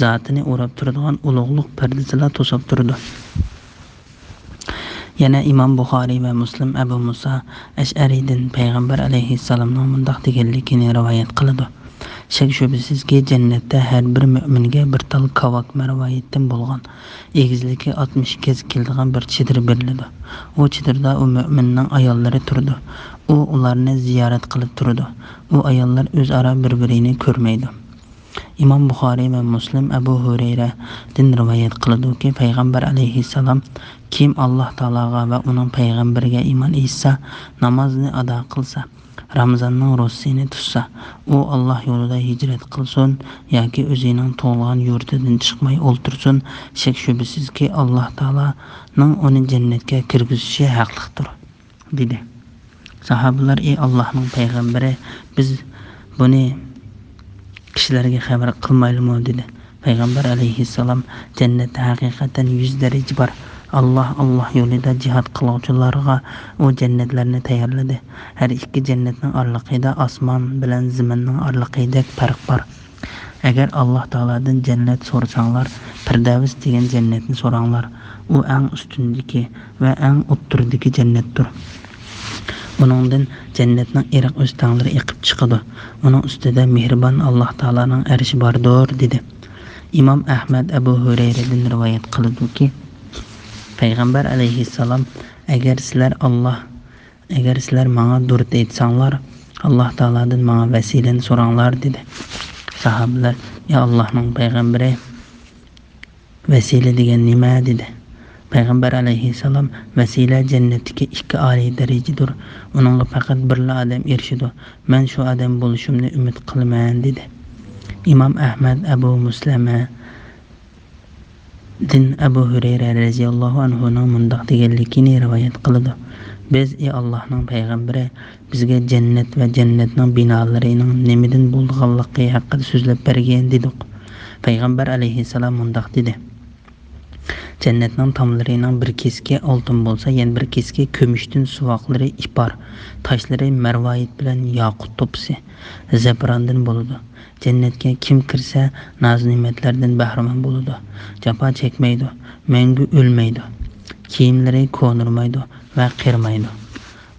زاتىنى ئوراپ تۇرىدىغان ئۇلۇغلۇق پەردىسىلا توساپ تۇرىدۇ. يەنە ئىمام بۇخارىي ۋە مۇسلىم ئەبۇ مۇسا ئەشئەرىدىن پەيغەمبەر ئەلەيھىسسالامنىڭ مۇنداق دېگەنلىكىنى رىۋايەت قىلىدۇ: شەك-شۈبھىسىزكى، جەننەتتە ھەر بىر مۆمىنگە بىر تال كاۋاك مەرۋايىتتىن بولغان، ئېگىزلىكى ئاتمىش گەز كېلىدىغان بىر چېدىر بېرىلىدۇ. ئۇ چېدىردا ئۇ مۆمىننىڭ ئاياللىرى تۇرىدۇ. ئۇ ئۇلارنى زىيارەت قىلىپ تۇرىدۇ. ئۇ ئاياللار ئۆزئارا بىر-بىرىنى كۆرمەيدۇ. ئىمام بۇخارىي ۋە مۇسلىم ئەبۇ ھۇرەيرەدىن رىۋايەت قىلىدۇكى، پەيغەمبەر ئەلەيھىسسالام: كىم ئاللاھ تائالاغا ۋە ئۇنىڭ پەيغەمبىرىگە ئىمان ئېيتسا، نامازنى ئادا قىلسا، رامىزاننىڭ روزىسىنى تۇتسا، ئۇ ئاللاھ يولىدا ھىجرەت قىلسۇن ياكى ئۆزىنىڭ تۇغۇلغان يۇرتىدىن چىقماي ئولتۇرسۇن، شەك-شۈبھىسىزكى، ئاللاھ تائالانىڭ ئۇنى جەننەتكە كىرگۈزۈشى ھەقلىقتۇر، دېدى. ساھابىلەر: ئى ئاللاھنىڭ پەيغەمبىرى، بىز بۇنى كىشىلەرگە خەۋەر قىلمايلىمۇ؟ دېدى. پەيغەمبەر ئەلەيھىسسالام: جەننەتتە ھەقىقەتەن يۈز دەرىجە بار. ئاللاھ، ئاللاھ يولىدا جىھاد قىلغۇچىلارغا ئۇ جەننەتلەرنى تەييارلىدى. ھەر ئىككى جەننەتنىڭ ئارىلىقىدا ئاسمان بىلەن زېمىننىڭ ئارىلىقىدەك پەرق بار. ئەگەر ئاللاھ تائالادىن جەننەت سورىساڭلار، پىردەۋس دېگەن جەننەتنى سوراڭلار. ئۇ ئەڭ ئۈستۈندىكى ۋە ئەڭ ئوتتۇرىدىكى جەننەتتۇر. ئۇنىڭدىن جەننەتنىڭ ئېرىق ئۆستەڭلىرى ئېقىپ چىقىدۇ. ئۇنىڭ ئۈستىدە مېھرىبان ئاللاھ تائالانىڭ ئەرشى باردۇر، دېدى. ئىمام ئەھمەد ئەبۇ ھۇرەيرىدىن رىۋايەت قىلىدۇكى، پەيغەمبەر ئەلەيھىسسالام: ئەگەر سىلەر ئاللاھ، ئەگەر سىلەر ماڭا دۇرۇت ئېيتساڭلار، ئاللاھ تائالادىن ماڭا ۋەسىلىنى سوراڭلار، دېدى. ساھابىلەر: ئى ئاللاھنىڭ پەيغەمبىرى، ۋەسىلە دېگەن نېمە؟ دېدى. پەيغەمبەر ئەلەيھىسسالام: ۋەسىلە جەننەتتىكى ئىككى ئالىي دەرىجىدۇر. ئۇنىڭغا پەقەت بىرلا ئادەم ئېرىشىدۇ. مەن شۇ ئادەم بولۇشۇمنى ئۈمىد قىلىمەن، دېدى. ئىمام ئەھمەد ئەبۇ مۇسلىمەدىن ئەبۇ ھۇرەيرە رەزىياللاھۇ ئەنھۇنىڭ مۇنداق دېگەنلىكىنى رىۋايەت قىلىدۇ: بىز، ئى ئاللاھنىڭ پەيغەمبىرى، بىزگە جەننەت ۋە جەننەتنىڭ بىنالىرىنىڭ نېمىدىن بولىدىغانلىقى ھەققىدە سۆزلەپ بەرگىن، دېدۇق. پەيغەمبەر ئەلەيھىسسالام مۇنداق دېدى: جەننەتنىڭ تاملىرىنىڭ بىر كېسىكى ئالتۇن بولسا، يەنە بىر كېسىكى كۈمۈشتىن، سوۋۇقلىرى ئىپار، تاشلىرى مەرۋايىت بىلەن ياقۇت توپىسى، زەپىراندىن بولىدۇ. جەننەتكە كىم كىرسە، ناز-نېمەتلەردىن بەھرىمەن بولىدۇ، جاپا چەكمەيدۇ، مەڭگۈ ئۆلمەيدۇ، كىيىملىرى كونىرىمايدۇ ۋە قېرىمايدۇ.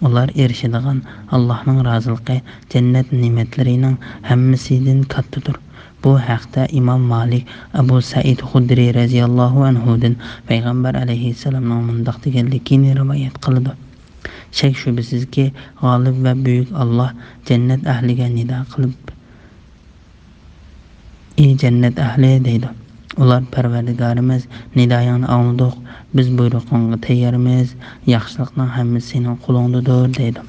ئۇلار ئېرىشىدىغان ئاللاھنىڭ رازىلىقى جەننەت نېمەتلىرىنىڭ ھەممىسىدىن كاتتىدۇر. بۇ ھەقتە ئىمام مالىك ئەبۇ سەئىد خۇدرى رەزىياللاھۇ ئەنھۇدىن پەيغەمبەر ئەلەيھىسسالامنىڭ مۇنداق دېگەنلىكىنى رىۋايەت قىلىدۇ: شەك-شۈبھىسىزكى، غالىب ۋە بۈيۈك ئاللاھ جەننەت ئەھلىگە نىدا قىلىپ، ئى جەننەت ئەھلى، دەيدۇ. ئۇلار: پەرۋەردىگارىمىز، نىدايىڭنى ئاڭلىدۇق، بىز بۇيرۇقۇڭغا تەييارمىز، ياخشىلىقنىڭ ھەممىسى سېنىڭ قولۇڭدىدۇر، دەيدۇ.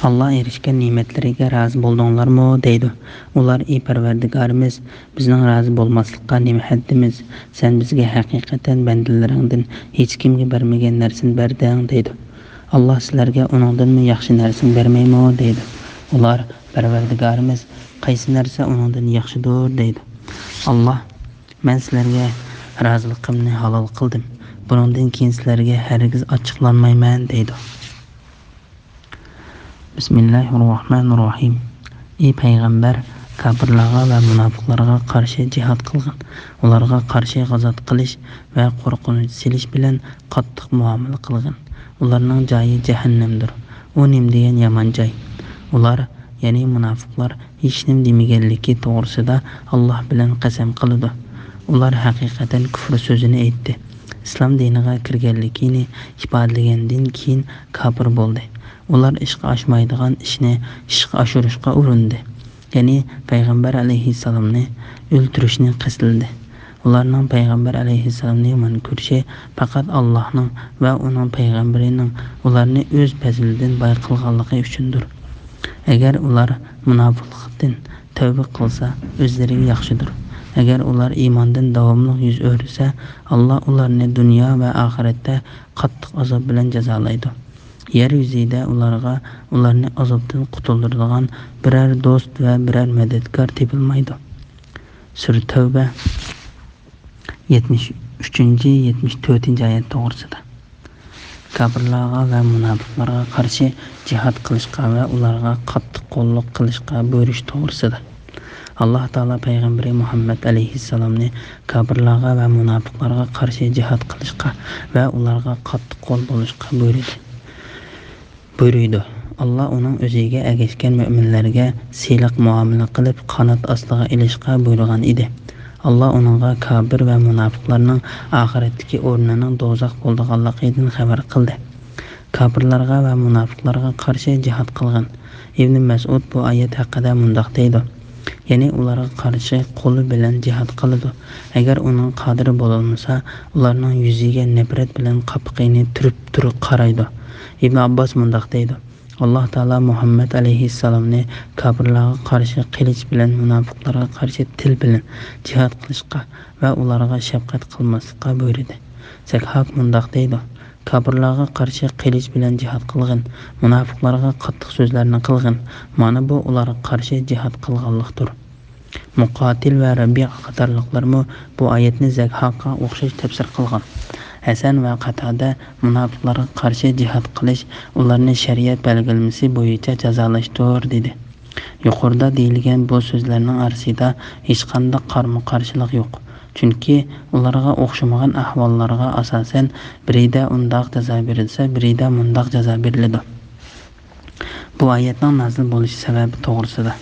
ئاللاھ ئېرىشكەن نېمەتلىرىگە رازى بولدۇڭلارمۇ؟ دەيدۇ. ئۇلار: ئى پەرۋەردىگارىمىز، بىزنىڭ رازى بولماسلىققا نېمە ھەددىمىز؟ سەن بىزگە ھەقىقەتەن بەندىلىرىڭدىن ھېچكىمگە بەرمىگەن نەرسىنى بەردىڭ، دەيدۇ. ئاللاھ سىلەرگە ئۇنىڭدىنمۇ ياخشى نەرسىنى بەرمەيمۇ؟ دەيدۇ. ئۇلار: پەرۋەردىگارىمىز، قايسى نەرسە ئۇنىڭدىن ياخشىدۇر؟ دەيدۇ. ئاللاھ: مەن سىلەرگە رازىلىقىمنى ھالال قىلدىم. بۇنىڭدىن كېيىن سىلەرگە ھەرگىز ئاچچىقلانمايمەن، دەيدۇ. بىسمىللاھىرراھمانىرراھىم. ئى پەيغەمبەر، كاپىرلارغا ۋە مۇناپىقلارغا قارشى جىھاد قىلغىن. ئۇلارغا قارشى غازات قىلىش ۋە قورقۇنچ سېلىش بىلەن قاتتىق مۇئامىلە قىلغىن. ئۇلارنىڭ جايى جەھەننەمدۇر. ئۇ نېمە دېگەن يامان جاي! ئۇلار، يەنى مۇناپىقلار، ھېچنېمە دېمىگەنلىكى توغرىسىدا ئاللاھ بىلەن قەسەم قىلىدۇ. ئۇلار ھەقىقەتەن كۇفر سۆزىنى ئېيتتى. ئىسلام دىنىغا كىرگەنلىكىنى ئىپادىلىگەندىن كېيىن كاپىر بولدى. ئۇلار ئىشقا ئاشمايدىغان ئىشنى ئىشقا ئاشۇرۇشقا ئۇرۇندى. يەنى پەيغەمبەر ئەلەيھىسسالامنى ئۆلتۈرۈشنى قەستلىدى. ئۇلارنىڭ پەيغەمبەر ئەلەيھىسسالامنى يامان كۆرۈشى پەقەت ئاللاھنىڭ ۋە ئۇنىڭ پەيغەمبىرىنىڭ ئۇلارنى ئۆز پەزلىدىن باي قىلغانلىقى ئۈچۈندۇر. ئەگەر ئۇلار مۇناپىقلىقتىن تەۋبە قىلسا، ئۆزلىرىگە ياخشىدۇر. ئەگەر ئۇلار ئىماندىن داۋاملىق يۈز ئۆرۈسە، ئاللاھ ئۇلارنى دۇنيا ۋە ئاخىرەتتە قاتتىق ئازاب بىلەن جازالايدۇ. يەر يۈزىدە ئۇلارغا ئۇلارنى ئازابتىن قۇتۇلدۇرىدىغان بىرەر دوست ۋە بىرەر مەدەتكار تېپىلمايدۇ. سۈرە تەۋبە، يەتمىش ئۈچىنچى، يەتمىش تۆتىنچى ئايەت توغرىسىدا. كاپىرلارغا ۋە مۇناپىقلارغا قارشى جىھاد قىلىشقا ۋە ئۇلارغا قاتتىق قوللۇق قىلىشقا بۇيرۇش توغرىسىدا. ئاللاھ تائالا پەيغەمبىرى مۇھەممەد ئەلەيھىسسالامنى كاپىرلارغا ۋە مۇناپىقلارغا قارشى جىھاد قىلىشقا ۋە ئۇلارغا قاتتىق قول بولۇشقا بۇيرۇدى. بۇيرۇيدۇ. ئاللاھ ئۇنىڭ ئۆزىگە ئەگەشكەن مۆمىنلەرگە سىلىق مۇئامىلە قىلىپ، قانات ئاستىغا ئېلىشقا بۇيرۇغان ئىدى. ئاللاھ ئۇنىڭغا كاپىر ۋە مۇناپىقلارنىڭ ئاخىرەتتىكى ئورنىنىڭ دوزاخ بولىدىغانلىقىدىن خەۋەر قىلدى. كاپىرلارغا ۋە مۇناپىقلارغا قارشى جىھاد قىلغىن. ئىبنى مەسئۇد بۇ ئايەت ھەققىدە مۇنداق دەيدۇ، يەنى ئۇلارغا قارشى قولى بىلەن جىھاد قىلىدۇ. ئەگەر ئۇنىڭ قادىرى بولالمىسا، ئۇلارنىڭ يۈزىگە نەپرەت بىلەن قاپىقىنى تۈرۈپ تۇرۇپ قارايدۇ. ئىبنى ئابباس مۇنداق دەيدۇ، ئاللاھ تائالا مۇھەممەد ئەلەيھىسسالامنى كاپىرلارغا قارشى قىلىچ بىلەن، مۇناپىقلارغا قارشى تىل بىلەن جىھاد قىلىشقا ۋە ئۇلارغا شەپقەت قىلماسلىققا بۇيرۇدى. زەكھاك مۇنداق دەيدۇ، كاپىرلارغا قارشى قىلىچ بىلەن جىھاد قىلغىن، مۇناپىقلارغا قاتتىق سۆزلەرنى قىلغىن، مانا بۇ ئۇلارغا قارشى جىھاد قىلغانلىقتۇر. مۇقاتىل ۋە رەبىئە قاتارلىقلارمۇ بۇ ئايەتنى زەكھاكقا ئوخشاش تەپسىر قىلغان. ھەسەن ۋە قاتادە مۇناپىقلارغا قارشى جىھاد قىلىش ئۇلارنى شەرىئەت بەلگىلىمىسى بويىچە جازالاشتۇر، دېدى. يۇقىرىدا دېيىلگەن بۇ سۆزلەرنىڭ ئارىسىدا ھېچقانداق قارىمۇ قارشىلىق يوق. چۈنكى ئۇلارغا ئوخشىمىغان ئەھۋاللارغا ئاساسەن، بىرىدە ئۇنداق جازا بېرىلسە، بىرىدە مۇنداق جازا بېرىلىدۇ. بۇ ئايەتنىڭ نازىل بولۇش سەۋەبى توغرىسىدا.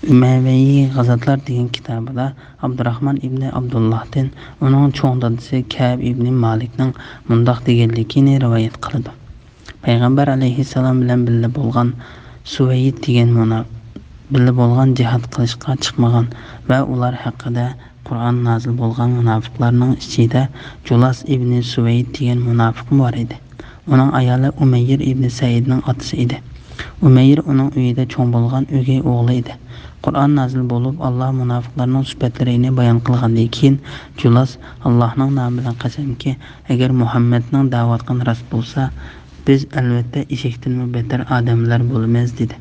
ئۈمەۋىي غازاتلار دېگەن كىتابىدا ئابدۇراخمان ئىبنى ئابدۇللاھتىن ئۇنىڭ چوڭ دادىسى كەئب ئىبنى مالىكنىڭ مۇنداق دېگەنلىكىنى رىۋايەت قىلىدۇ. پەيغەمبەر ئەلەيھىسسالام بىلەن بىللە بولغان سۇۋەيد دېگەن مۇنا-، بىللە بولغان جىھاد قىلىشقا چىقمىغان ۋە ئۇلار ھەققىدە قۇرئان نازىل بولغان مۇناپىقلارنىڭ ئىچىدە جۇلاس ئىبنى سۇۋەيد دېگەن مۇناپىقمۇ بار ئىدى. ئۇنىڭ ئايالى ئۇمەييىر ئىبنى سەئىدنىڭ ئاتىسى ئىدى. ئۇمەييىر ئۇنىڭ ئۆيىدە چوڭ بولغان ئۆگەي ئوغلى ئىدى. قۇرئان نازىل بولۇپ، ئاللا مۇناپىقلارنىڭ سۈپەتلىرىنى بايان قىلغاندىن كېيىن، جۇلاس، ئاللانىڭ نامى بىلەن قەسەمكى، ئەگەر مۇھەممەدنىڭ دەۋاتقىنى راست بولسا، بىز ئەلۋەتتە ئېشەكتىنمۇ بەتتەر ئادەملەر بولىمىز، دېدى.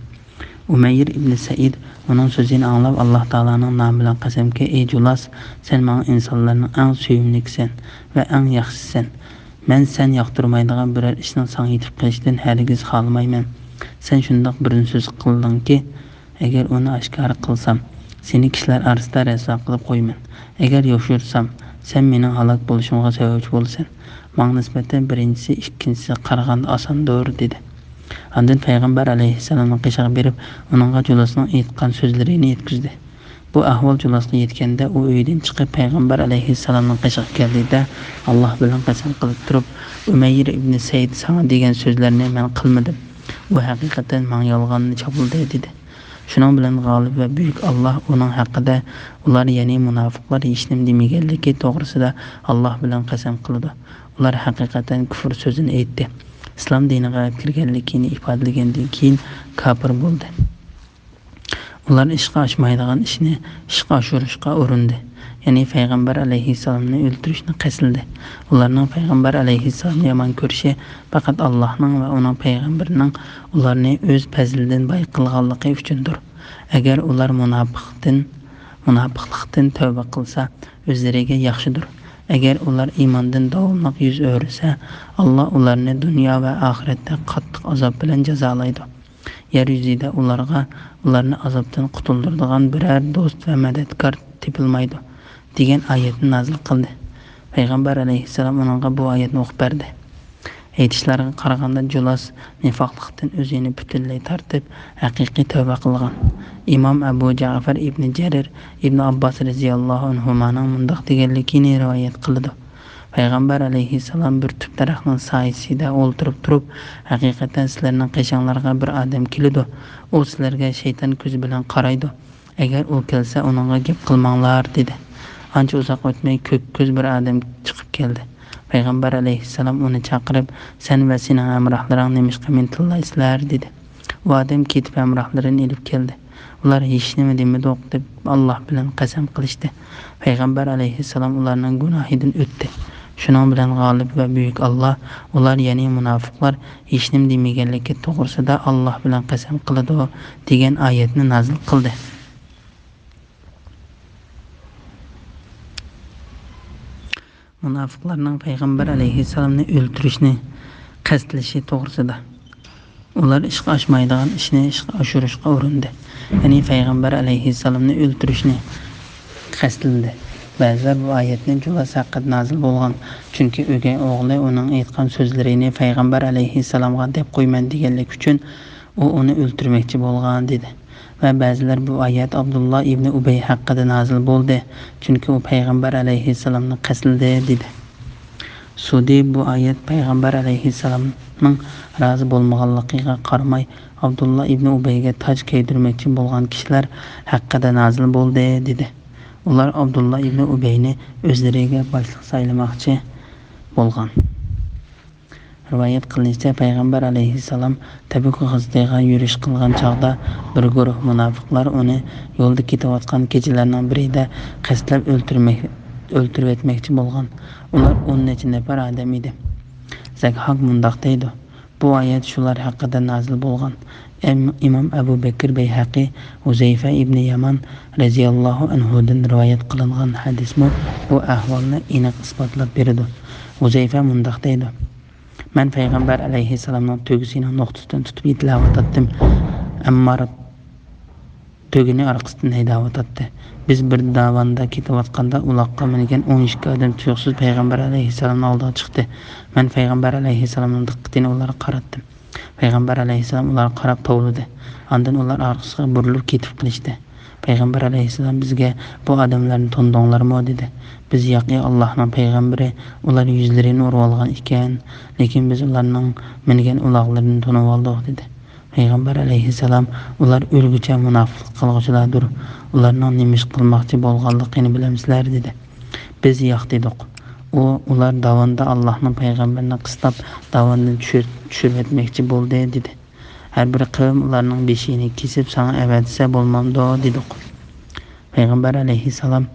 ئۇمەييىر ئىبنى سەئىد ئۇنىڭ سۆزىنى ئاڭلاپ، ئاللا تائالانىڭ نامى بىلەن قەسەمكى، ئەي جۇلاس، سەن ماڭا ئىنسانلارنىڭ ئەڭ سۆيۈملۈكىسەن ۋە ئەڭ ياخشىسىسەن. مەن سەن ياقتۇرمايدىغان بىرەر ئىشنىڭ ساڭا يېتىپ قېلىشىدىن ھەرگىز خالىمايمەن. سەن شۇنداق بىرنى سۆز قىلدىڭكى، ئەگەر ئۇنى ئاشكارا قىلسام، سېنى كىشىلەر ئارىسىدا رەسۋا قىلىپ قويىمەن. ئەگەر يوشۇرسام، سەن مېنىڭ ھالاك بولۇشۇمغا سەۋەبچى بولىسەن. ماڭا نىسبەتەن بىرىنچىسى ئىككىنچىسىگە قارىغاندا ئاساندۇر، دېدى. ئاندىن پەيغەمبەر ئەلەيھىسسالامنىڭ قېشىغا بېرىپ، ئۇنىڭغا جۇلاسنىڭ ئېيتقان سۆزلىرىنى يەتكۈزدى. بۇ ئەھۋال جۇلاسقا يەتكەندە، ئۇ ئۆيىدىن چىقىپ، پەيغەمبەر ئەلەيھىسسالامنىڭ قېشىغا كەلدى-دە، ئاللا بىلەن قەسەم قىلىپ تۇرۇپ، ئۇمەييىر ئىبنى سەئىد ساڭا دېگەن سۆزلەرنى مەن قىلمىدىم. ئۇ ھەقىقەتەن ماڭا يالغاننى چاپلىدى، دېدى. شۇنىڭ بىلەن غالىب ۋە بۈيۈك ئاللا ئۇنىڭ ھەققىدە، ئۇلار، يەنى مۇناپىقلار، ھېچنېمە دېمىگەنلىكى توغرىسىدا ئاللا بىلەن قەسەم قىلىدۇ. ئۇلار ھەقىقەتەن كۇفر سۆزىنى ئېيتتى. ئىسلام دىنىغا كىرگەنلىكىنى ئىپادىلىگەندىن كېيىن كاپىر بولدى. ئۇلار ئىشقا ئاشمايدىغان ئىشنى ئىشقا ئاشۇرۇشقا ئۇرۇندى، يەنى پەيغەمبەر ئەلەيھىسسالامنى ئۆلتۈرۈشنى قەستلىدى. ئۇلارنىڭ پەيغەمبەر ئەلەيھىسسالامنى يامان كۆرۈشى پەقەت ئاللانىڭ ۋە ئۇنىڭ پەيغەمبىرىنىڭ ئۇلارنى ئۆز پەزلىدىن باي قىلغانلىقى ئۈچۈندۇر. ئەگەر ئۇلار مۇناپىقتىن، مۇناپىقلىقتىن تەۋبە قىلسا، ئۆزلىرىگە ياخشىدۇر. ئەگەر ئۇلار ئىماندىن داۋاملىق يۈز ئۆرۈسە، ئاللا ئۇلارنى دۇنيا ۋە ئاخىرەتتە قاتتىق ئازاب بىلەن جازالايدۇ. يەر يۈزىدە ئۇلارغا، ئۇلارنى ئازابتىن قۇتۇلدۇرىدىغان بىرەر دوست ۋە مەدەتكار تېپىلمايدۇ، دېگەن ئايەتنى نازىل قىلدى. پەيغەمبەر ئەلەيھىسسالام ئۇنىڭغا بۇ ئايەتنى ئوقۇپ بەردى. ئېيتىشلارغا قارىغاندا، جۇلاس نىفاقلىقتىن ئۆزىنى پۈتۈنلەي تارتىپ، ھەقىقىي تەۋبە قىلغان. ئىمام ئەبۇ جەئفەر ئىبنى جەرىر ئىبنى ئابباس رەزىياللاھۇ ئەنھۇمانىڭ مۇنداق دېگەنلىكىنى رىۋايەت قىلىدۇ. پەيغەمبەر ئەلەيھىسسالام بىر تۈپ دەرەخنىڭ سايىسىدا ئولتۇرۇپ تۇرۇپ، ھەقىقەتەن سىلەرنىڭ قېشىڭلارغا بىر ئادەم كېلىدۇ. ئۇ سىلەرگە شەيتان كۆزى بىلەن قارايدۇ. ئەگەر ئۇ كەلسە، ئۇنىڭغا گەپ قىلماڭلار، دېدى. ئانچە ئۇزاق ئۆتمەي، كۆك كۆز بىر ئادەم چىقىپ كەلدى. پەيغەمبەر ئەلەيھىسسالام ئۇنى چاقىرىپ، سەن ۋە سېنىڭ ھەمراھلىرىڭ نېمىشقا مېنى تىللايسىلەر؟ دېدى. ئۇ ئادەم كېتىپ ھەمراھلىرىنى ئېلىپ كەلدى. ئۇلار ھېچنېمە دېمىدۇق، دەپ ئاللا بىلەن قەسەم قىلىشتى. پەيغەمبەر ئەلەيھىسسالام ئۇلارنىڭ گۇناھىدىن ئۆتتى. شۇنىڭ بىلەن غالىب ۋە بۈيۈك ئاللا، ئۇلار، يەنى مۇناپىقلار، ھېچنېمە دېمىگەنلىكى توغرىسىدا ئاللا بىلەن قەسەم قىلىدۇ، دېگەن ئايەتنى نازىل قىلدى. مۇناپىقلارنىڭ پەيغەمبەر ئەلەيھىسسالامنى ئۆلتۈرۈشنى قەستلىشى توغرىسىدا. ئۇلار ئىشقا ئاشمايدىغان ئىشنى ئىشقا ئاشۇرۇشقا ئۇرۇندى. يەنى پەيغەمبەر ئەلەيھىسسالامنى ئۆلتۈرۈشنى قەستلىدى. بەزىلەر بۇ ئايەتنى جۇلاس ھەققىدە نازىل بولغان، چۈنكى ئۆگەي ئوغلى ئۇنىڭ ئېيتقان سۆزلىرىنى پەيغەمبەر ئەلەيھىسسالامغا دەپ قويىمەن دېگەنلىكى ئۈچۈن، ئۇ ئۇنى ئۆلتۈرمەكچى بولغان، دېدى. ۋە بەزىلەر بۇ ئايەت ئابدۇللا ئىبنى ئۇبەي ھەققىدە نازىل بولدى، چۈنكى ئۇ پەيغەمبەر ئەلەيھىسسالامنى قەستلىدى، دېدى. سۇدى بۇ ئايەت پەيغەمبەر ئەلەيھىسسالامنىڭ رازى بولمىغانلىقىغا قارىماي، ئابدۇللا ئىبنى ئۇبەيگە تاج كىيدۈرمەكچى بولغان كىشىلەر ھەققىدە نازىل بولدى، دېدى. ئۇلار ئابدۇللا ئىبنى ئۇبەينى ئۆزلىرىگە باشلىق سايلىماقچى بولغان. رىۋايەت قىلىنىشىچە، پەيغەمبەر ئەلەيھىسسالام تەبۈك غازىتىغا يۈرۈش قىلغان چاغدا، بىر گۇرۇھ مۇناپىقلار ئۇنى يولدا كېتىۋاتقان كېچىلەرنىڭ بىرىدە قەستلەپ ئۆلتۈرمەك-، ئۆلتۈرۈۋەتمەكچى بولغان. ئۇلار ئون نەچچە نەپەر ئادەم ئىدى. زەكھاك مۇنداق دەيدۇ: بۇ ئايەت شۇلار ھەققىدە نازىل بولغان. ئەم-، ئىمام ئەبۇ بەكىر بەيھەقى ھۇزەيفە ئىبنى يامان رەزىياللاھۇ ئەنھۇدىن رىۋايەت قىلىنغان ھەدىسمۇ بۇ ئەھۋالنى ئېنىق ئىسپاتلاپ بېرىدۇ. ھۇزەيفە مۇنداق دەيدۇ: مەن پەيغەمبەر ئەلەيھىسسالامنىڭ تۆگىسىنىڭ نۇقتىسىدىن تۇتۇپ يېتىلەۋاتاتتىم. ئەممار تۆگىنى ئارقىسىدىن ھەيدەۋاتاتتى. بىز بىر داۋاندا كېتىۋاتقاندا، ئۇلاققا مىنگەن ئون ئىككى ئادەم تۇيۇقسىز پەيغەمبەر ئەلەيھىسسالامنىڭ ئالدىغا چىقتى. مەن پەيغەمبەر ئەلەيھىسسالامنىڭ دىققىتىنى ئۇلارغا قاراتتىم. پەيغەمبەر ئەلەيھىسسالام ئۇلارغا قاراپ توۋلىدى. ئاندىن ئۇلار ئارقىسىغا بۇرۇلۇپ كېتىپ قېلىشتى. پەيغەمبەر ئەلەيھىسسالام بىزگە: «بۇ ئادەملەرنى تونۇدۇڭلارمۇ؟» دېدى. بىز: «ياق، ئى ئاللاھنىڭ پەيغەمبىرى، ئۇلار يۈزلىرىنى ئۇرۇۋالغان ئىكەن، لېكىن بىز ئۇلارنىڭ مىنگەن ئۇلاغلىرىنى تونۇۋالدۇق» دېدى. پەيغەمبەر ئەلەيھىسسالام: «ئۇلار ئۆلگۈچە مۇناپىقلىق قىلغۇچىلاردۇر، ئۇلارنىڭ نېمە ئىش قىلماقچى بولغانلىقىنى بىلەمسىلەر؟» دېدى. بىز: «ياق» دېدۇق. ئۇ: «ئۇلار داۋاندا ئاللاھنىڭ پەيغەمبىرىنى قىستاپ، داۋاندىن چۈشۈر-، چۈشۈرۈۋەتمەكچى بولدى» دېدى. «ھەر بىر قەۋم ئۇلارنىڭ بېشىنى كېسىپ، ساڭا ئەۋەتسە بولمامدۇ؟» دېدۇق. پەيغەمبەر ئەلەيھىسسالام: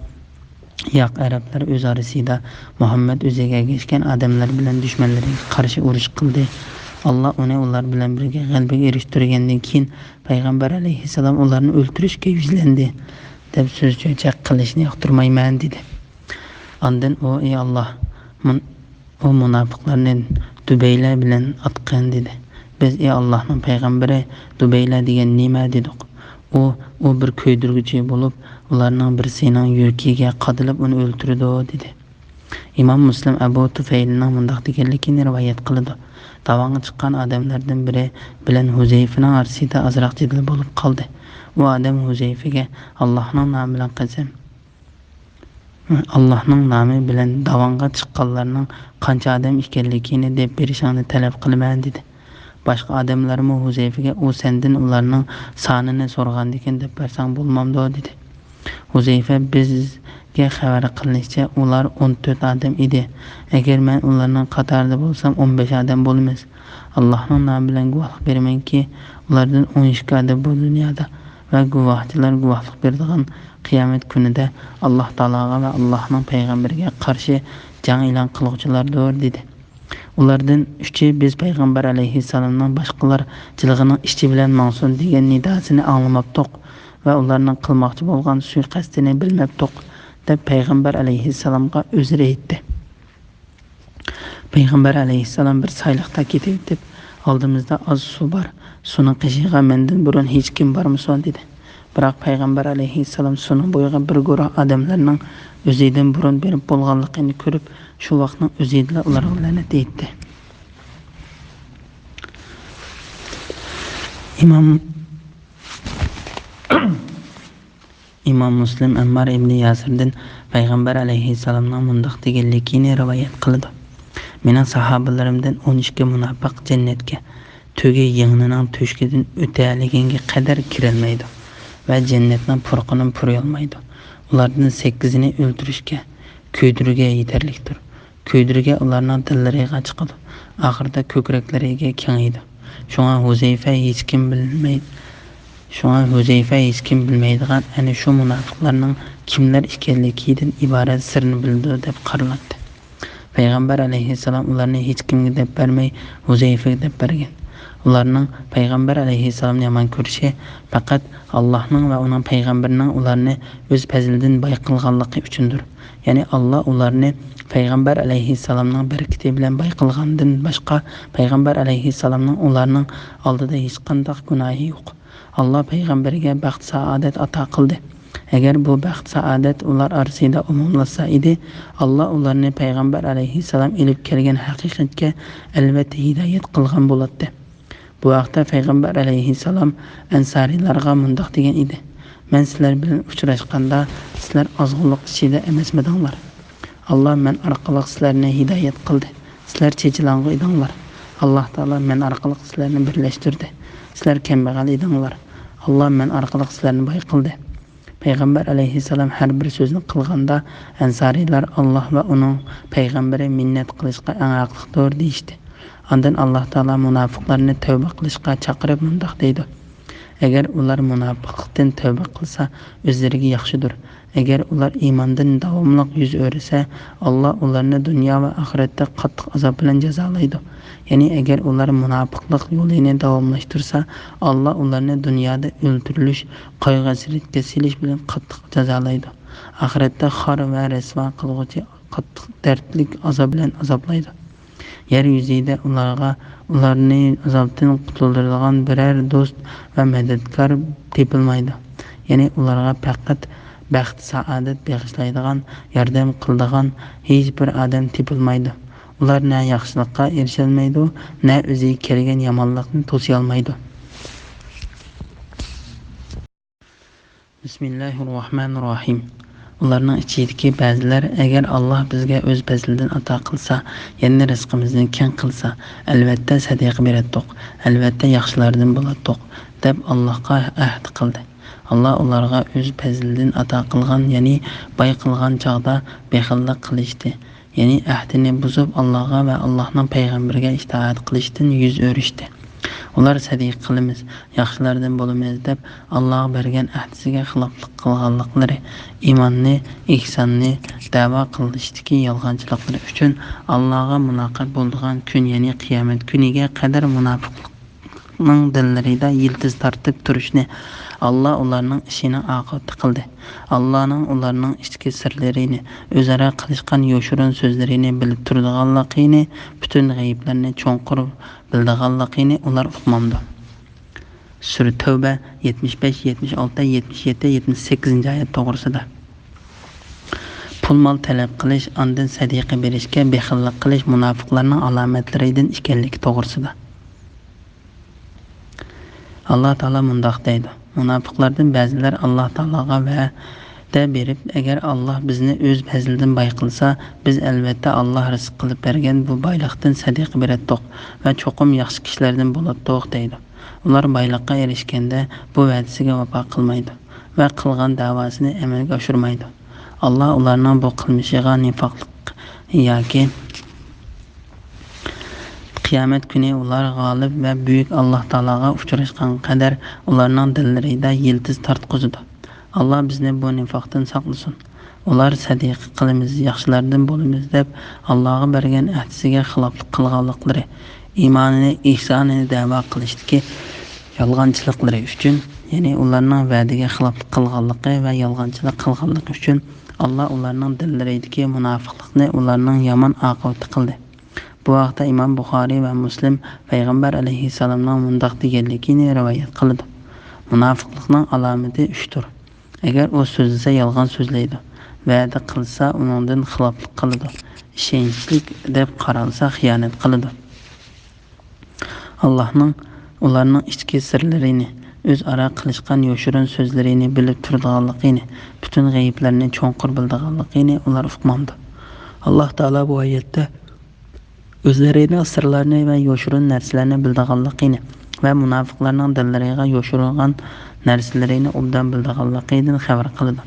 «ياق، ئەرەبلەر ئۆز ئارىسىدا مۇھەممەد ئۆزىگە ئەگەشكەن ئادەملەر بىلەن دۈشمەنلىرىگە قارشى ئۇرۇش قىلدى. ئاللا ئۇنى ئۇلار بىلەن بىرگە غەلىبىگە ئېرىشتۈرگەندىن كېيىن، پەيغەمبەر ئەلەيھىسسالام ئۇلارنى ئۆلتۈرۈشكە يۈزلەندى، دەپ سۆز چۆچەك قىلىشنى ياقتۇرمايمەن» دېدى. ئاندىن ئۇ: «ئى ئاللا، مۇن-، ئۇ مۇناپىقلارنى دۇبەيلە بىلەن ئاتقىن» دېدى. بىز: «ئى ئاللاھنىڭ پەيغەمبىرى، دۇبەيلە دېگەن نېمە؟» دېدۇق. ئۇ: «ئۇ بىر كۆيدۈرگۈچى بولۇپ، ئۇلارنىڭ بىرسىنىڭ يۈرىكىگە قادىلىپ ئۇنى ئۆلتۈرىدۇ» دېدى. ئىمام مۇسلىم ئەبۇ تۇفەيلنىڭ مۇنداق دېگەنلىكىنى رىۋايەت قىلىدۇ: داۋانغا چىققان ئادەملەردىن بىرى بىلەن ھۇزەيفىنىڭ ئارىسىدا ئازراق جېدەل بولۇپ قالدى. ئۇ ئادەم ھۇزەيفىگە: «ئاللاھنىڭ نامى بىلەن قەسەم، ئاللاھنىڭ نامى بىلەن داۋانغا چىققانلارنىڭ قانچە ئادەم ئىكەنلىكىنى دەپ بېرىشىڭنى تەلەپ قىلىمەن» دېدى. باشقا ئادەملەرمۇ ھۇزەيفىگە: «ئۇ سەندىن ئۇلارنىڭ سانىنى سورىغاندىكىن دەپ بەرسەڭ بولمامدۇ؟» دېدى. ھۇزەيفە: «بىزگە خەۋەر قىلىنىشىچە، ئۇلار ئون تۆت ئادەم ئىدى. ئەگەر مەن ئۇلارنىڭ قاتارىدا بولسام، ئون بەش ئادەم بولىمىز. ئاللاھنىڭ نامى بىلەن گۇۋاھلىق بېرىمەنكى، ئۇلاردىن ئون ئىككى ئادەم بۇ دۇنيادا ۋە گۇۋاھچىلار گۇۋاھلىق بېرىدىغان قىيامەت كۈنىدە ئاللاھ تائالاغا ۋە ئاللاھنىڭ پەيغەمبىرىگە قارشى جەڭ ئېلان قىلغۇچىلاردۇر» دېدى. ئۇلاردىن ئۈچى: «بىز پەيغەمبەر ئەلەيھىسسالامنىڭ باشقىلار جىلغىنىڭ ئىچى بىلەن ماڭسۇن دېگەن نىداسىنى ئاڭلىماپتۇق ۋە ئۇلارنىڭ قىلماقچى بولغان سۇيىقەستىنى بىلمەپتۇق» دەپ پەيغەمبەر ئەلەيھىسسالامغا ئۆزرە ئېيتتى. پەيغەمبەر ئەلەيھىسسالام بىر سايلىقتا كېتىۋېتىپ: «ئالدىمىزدا ئاز سۇ بار، سۇنىڭ قېشىغا مەندىن بۇرۇن ھېچكىم بارمىسۇن؟» دېدى. بىراق پەيغەمبەر ئەلەيھىسسالام سۇنىڭ بويىغا بىر گۇرۇھ ئادەملەرنىڭ ئۆزىدىن بۇرۇن بېرىپ بولغانلىقىنى كۆرۈپ، شۇ ۋاقىتنىڭ ئۆزىدىلا ئۇلارغا لەنەت ئېيتتى. ئىمام، ئىمام مۇسلىم ئەممار ئىبنى ياسىردىن پەيغەمبەر ئەلەيھىسسالامنىڭ مۇنداق دېگەنلىكىنى رىۋايەت قىلىدۇ: «مېنىڭ ساھابىلىرىمدىن ئون ئىككى مۇناپىق جەننەتكە تۆگە يىڭنىنىڭ تۆشۈكىدىن ئۆتەلىگەنگە قەدەر كىرەلمەيدۇ ۋە جەننەتنىڭ پۇرىقىنى پۇرىيالمايدۇ. ئۇلاردىن سەككىزىنى ئۆلتۈرۈشكە، كۆيدۈرگە يېتەرلىكتۇر. كۆيدۈرگە ئۇلارنىڭ دىللىرىغا چىقىدۇ. ئاخىرىدا كۆكرەكلىرىگە كېڭىيىدۇ. شۇڭا ھۇزەيفە ھېچكىم بىلمەي-، شۇڭا ھۇزەيفە ھېچكىم بىلمەيدىغان ئەنە شۇ مۇناپىقلارنىڭ كىملەر ئىكەنلىكىدىن ئىبارەت سىرنى بىلىدۇ» دەپ قارىلاتتى. پەيغەمبەر ئەلەيھىسسالام ئۇلارنى ھېچكىمگە دەپ بەرمەي، ھۇزەيفىگە دەپ بەرگەن. ئۇلارنىڭ پەيغەمبەر ئەلەيھىسسالامنى يامان كۆرۈشى پەقەت ئاللاھنىڭ ۋە ئۇنىڭ پەيغەمبىرىنىڭ ئۇلارنى ئۆز پەزلىدىن باي قىلغانلىقى ئۈچۈندۇر. يەنى ئاللا ئۇلارنى پەيغەمبەر ئەلەيھىسسالامنىڭ بەرىكىتى بىلەن باي قىلغاندىن باشقا، پەيغەمبەر ئەلەيھىسسالامنىڭ ئۇلارنىڭ ئالدىدا ھېچقانداق گۇناھى يوق. ئاللا پەيغەمبەرگە بەخت-سائادەت ئاتا قىلدى. ئەگەر بۇ بەخت-سائادەت ئۇلار ئارىسىدا ئومۇملاشسا ئىدى، ئاللا ئۇلارنى پەيغەمبەر ئەلەيھىسسالام ئېلىپ كەلگەن ھەقىقەتكە ئەلۋەتتە ھىدايەت قىلغان بولاتتى. بۇ ھەقتە پەيغەمبەر ئەلەيھىسسالام ئەنسارىيلارغا مۇنداق دېگەن ئىدى: «مەن سىلەر بىلەن ئۇچراشقاندا، سىلەر ئازغۇنلۇق ئىچىدە ئەمەسمىدىڭلار؟ ئاللا مەن ئارقىلىق سىلەرنى ھىدايەت قىلدى. سىلەر چېچىلاڭغۇ ئىدىڭلار. ئاللا تائالا مەن ئارقىلىق سىلەرنى بىرلەشتۈردى. سىلەر كەمبەغەل ئىدىڭلار. ئاللا مەن ئارقىلىق سىلەرنى باي قىلدى.» پەيغەمبەر ئەلەيھىسسالام ھەر بىر سۆزنى قىلغاندا، ئەنسارىيلار «ئاللا ۋە ئۇنىڭ پەيغەمبىرى مىننەت قىلىشقا ئەڭ ھەقلىقتۇر» دېيىشتى. ئاندىن ئاللا تائالا مۇناپىقلارنى تەۋبە قىلىشقا چاقىرىپ مۇنداق دەيدۇ: «ئەگەر ئۇلار مۇناپىقلىقتىن تەۋبە قىلسا، ئۆزلىرىگە ياخشىدۇر. ئەگەر ئۇلار ئىماندىن داۋاملىق يۈز ئۆرۈسە، ئاللا ئۇلارنى دۇنيا ۋە ئاخىرەتتە قاتتىق ئازاب بىلەن جازالايدۇ. يەنى ئەگەر ئۇلار مۇناپىقلىق يولىنى داۋاملاشتۇرسا، ئاللا ئۇلارنى دۇنيادا ئۆلتۈرۈلۈش، قايغۇ-ھەسرەتكە سېلىش بىلەن قاتتىق جازالايدۇ. ئاخىرەتتە خار ۋە رەسۋا قىلغۇچى قاتتىق دەردلىك ئازاب بىلەن ئازابلايدۇ. يەر يۈزىدە ئۇلارغا، ئۇلارنى ئازابتىن قۇتۇلدۇرىدىغان بىرەر دوست ۋە مەدەتكار تېپىلمايدۇ. يەنى ئۇلارغا پەقەت بەخت-سائادەت بېغىشلايدىغان، ياردەم قىلىدىغان ھېچ بىر ئادەم تېپىلمايدۇ. ئۇلار نە ياخشىلىققا ئېرىشەلمەيدۇ، نە ئۆزىگە كەلگەن يامانلىقنى توسىيالمايدۇ.» بىسمىللاھىررەھمانىررەھىم. ئۇلارنىڭ ئىچىدىكى بەزىلەر: «ئەگەر ئاللا بىزگە ئۆز پەزلىدىن ئاتا قىلسا، يەنى رىزقىمىزنى كەڭ قىلسا، ئەلۋەتتە سەدىقە بېرەتتۇق، ئەلۋەتتە ياخشىلاردىن بولاتتۇق» دەپ ئاللاغا ئەھد قىلدى. ئاللا ئۇلارغا ئۆز پەزلىدىن ئاتا قىلغان، يەنى باي قىلغان چاغدا بېخىللىق قىلىشتى. يەنى ئەھدىنى بۇزۇپ، ئاللاغا ۋە ئاللاھنىڭ پەيغەمبىرىگە ئىتائەت قىلىشتىن يۈز ئۆرۈشتى. ئۇلار «سەدىقە قىلىمىز، ياخشىلاردىن بولىمىز» دەپ، ئاللاغا بەرگەن ئەھدىسىگە خىلاپلىق قىلغانلىقلىرى، ئىماننى، ئېھساننى دەۋا قىلىشتىكى يالغانچىلىقلىرى ئۈچۈن ئاللاغا مۇلاقات بولىدىغان كۈن، يەنى قىيامەت كۈنىگە قەدەر مۇناپىقلىق نىڭ دىللىرىدا يىلتىز تارتىپ تۇرۇشنى ئاللا ئۇلارنىڭ ئىشىنىڭ ئاقىۋىتى قىلدى. ئاللانىڭ ئۇلارنىڭ ئىچكى سىرلىرىنى، ئۆزئارا قىلىشقان يوشۇرۇن سۆزلىرىنى بىلىپ تۇرىدىغانلىقىنى، پۈتۈن غەيىبلەرنى چوڭقۇر بىلىدىغانلىقىنى ئۇلار ئۇقمامدۇ؟ سۈرە تەۋبە، يەتمىش بەش، يەتمىش ئالتە، يەتمىش يەتتە، يەتمىش سەككىزىنچى ئايەت توغرىسىدا. پۇل-مال تەلەپ قىلىش، ئاندىن سەدىقە بېرىشكە بېخىللىق قىلىش مۇناپىقلارنىڭ ئالامەتلىرىدىن ئىكەنلىكى توغرىسىدا. ئاللا تائالا مۇنداق دەيدۇ: مۇناپىقلاردىن بەزىلەر ئاللا تائالاغا ۋەدە بېرىپ، «ئەگەر ئاللا بىزنى ئۆز پەزلىدىن باي قىلسا، بىز ئەلۋەتتە ئاللا رىزىق قىلىپ بەرگەن بۇ بايلىقتىن سەدىقە بېرەتتۇق ۋە چوقۇم ياخشى كىشىلەردىن بولاتتۇق» دەيدۇ. ئۇلار بايلىققا ئېرىشكەندە بۇ ۋەدىسىگە ۋاپا قىلمايدۇ ۋە قىلغان دەۋاسىنى ئەمەلگە ئاشۇرمايدۇ. ئاللا ئۇلارنىڭ بۇ قىلمىشىغا نىفاقلىق ياكى قىيامەت كۈنى ئۇلار غالىب ۋە بۈيۈك ئاللا تائالاغا ئۇچراشقان قەدەر ئۇلارنىڭ دىللىرىدا يىلتىز تارتقۇزىدۇ. ئاللا بىزنى بۇ نىفاقتىن ساقلىسۇن. ئۇلار «سەدىقە قىلىمىز، ياخشىلاردىن بولىمىز» دەپ، ئاللاغا بەرگەن ئەھدىسىگە خىلاپلىق قىلغانلىقلىرى، ئىمانىنى، ئېھسانىنى دەۋا قىلىشتىكى يالغانچىلىقلىرى ئۈچۈن، يەنى ئۇلارنىڭ ۋەدىگە خىلاپلىق قىلغانلىقى ۋە يالغانچىلىق قىلغانلىقى ئۈچۈن، ئاللا ئۇلارنىڭ دىللىرىدىكى مۇناپىقلىقنى ئۇلارنىڭ يامان ئاقىۋىتى قىلدى. بۇ ھەقتە ئىمام بۇخارىي ۋە مۇسلىم پەيغەمبەر ئەلەيھىسسالامنىڭ مۇنداق دېگەنلىكىنى رىۋايەت قىلىدۇ: مۇناپىقلىقنىڭ ئالامىتى ئۈچتۇر. ئەگەر ئۇ سۆزلىسە، يالغان سۆزلەيدۇ، ۋەدە قىلسا، ئۇنىڭدىن خىلاپلىق قىلىدۇ، ئىشەنچلىك دەپ قارالسا، خىيانەت قىلىدۇ. ئاللاھنىڭ ئۇلارنىڭ ئىچكى سىرلىرىنى، ئۆزئارا قىلىشقان يوشۇرۇن سۆزلىرىنى بىلىپ تۇرىدىغانلىقىنى، پۈتۈن غەيىبلەرنى چوڭقۇر بىلىدىغانلىقىنى ئۇلار ئۇقمامدۇ؟ ئاللاھ تائالا بۇ ئايەتتە ئۆزلىرىنىڭ سىرلارنى ۋە يوشۇرۇن نەرسىلەرنى بىلىدىغانلىقىنى ۋە مۇناپىقلارنىڭ دىللىرىغا يوشۇرۇنغان نەرسىلىرىنى ئوبدان بىلىدىغانلىقىدىن خەۋەر قىلىدۇ.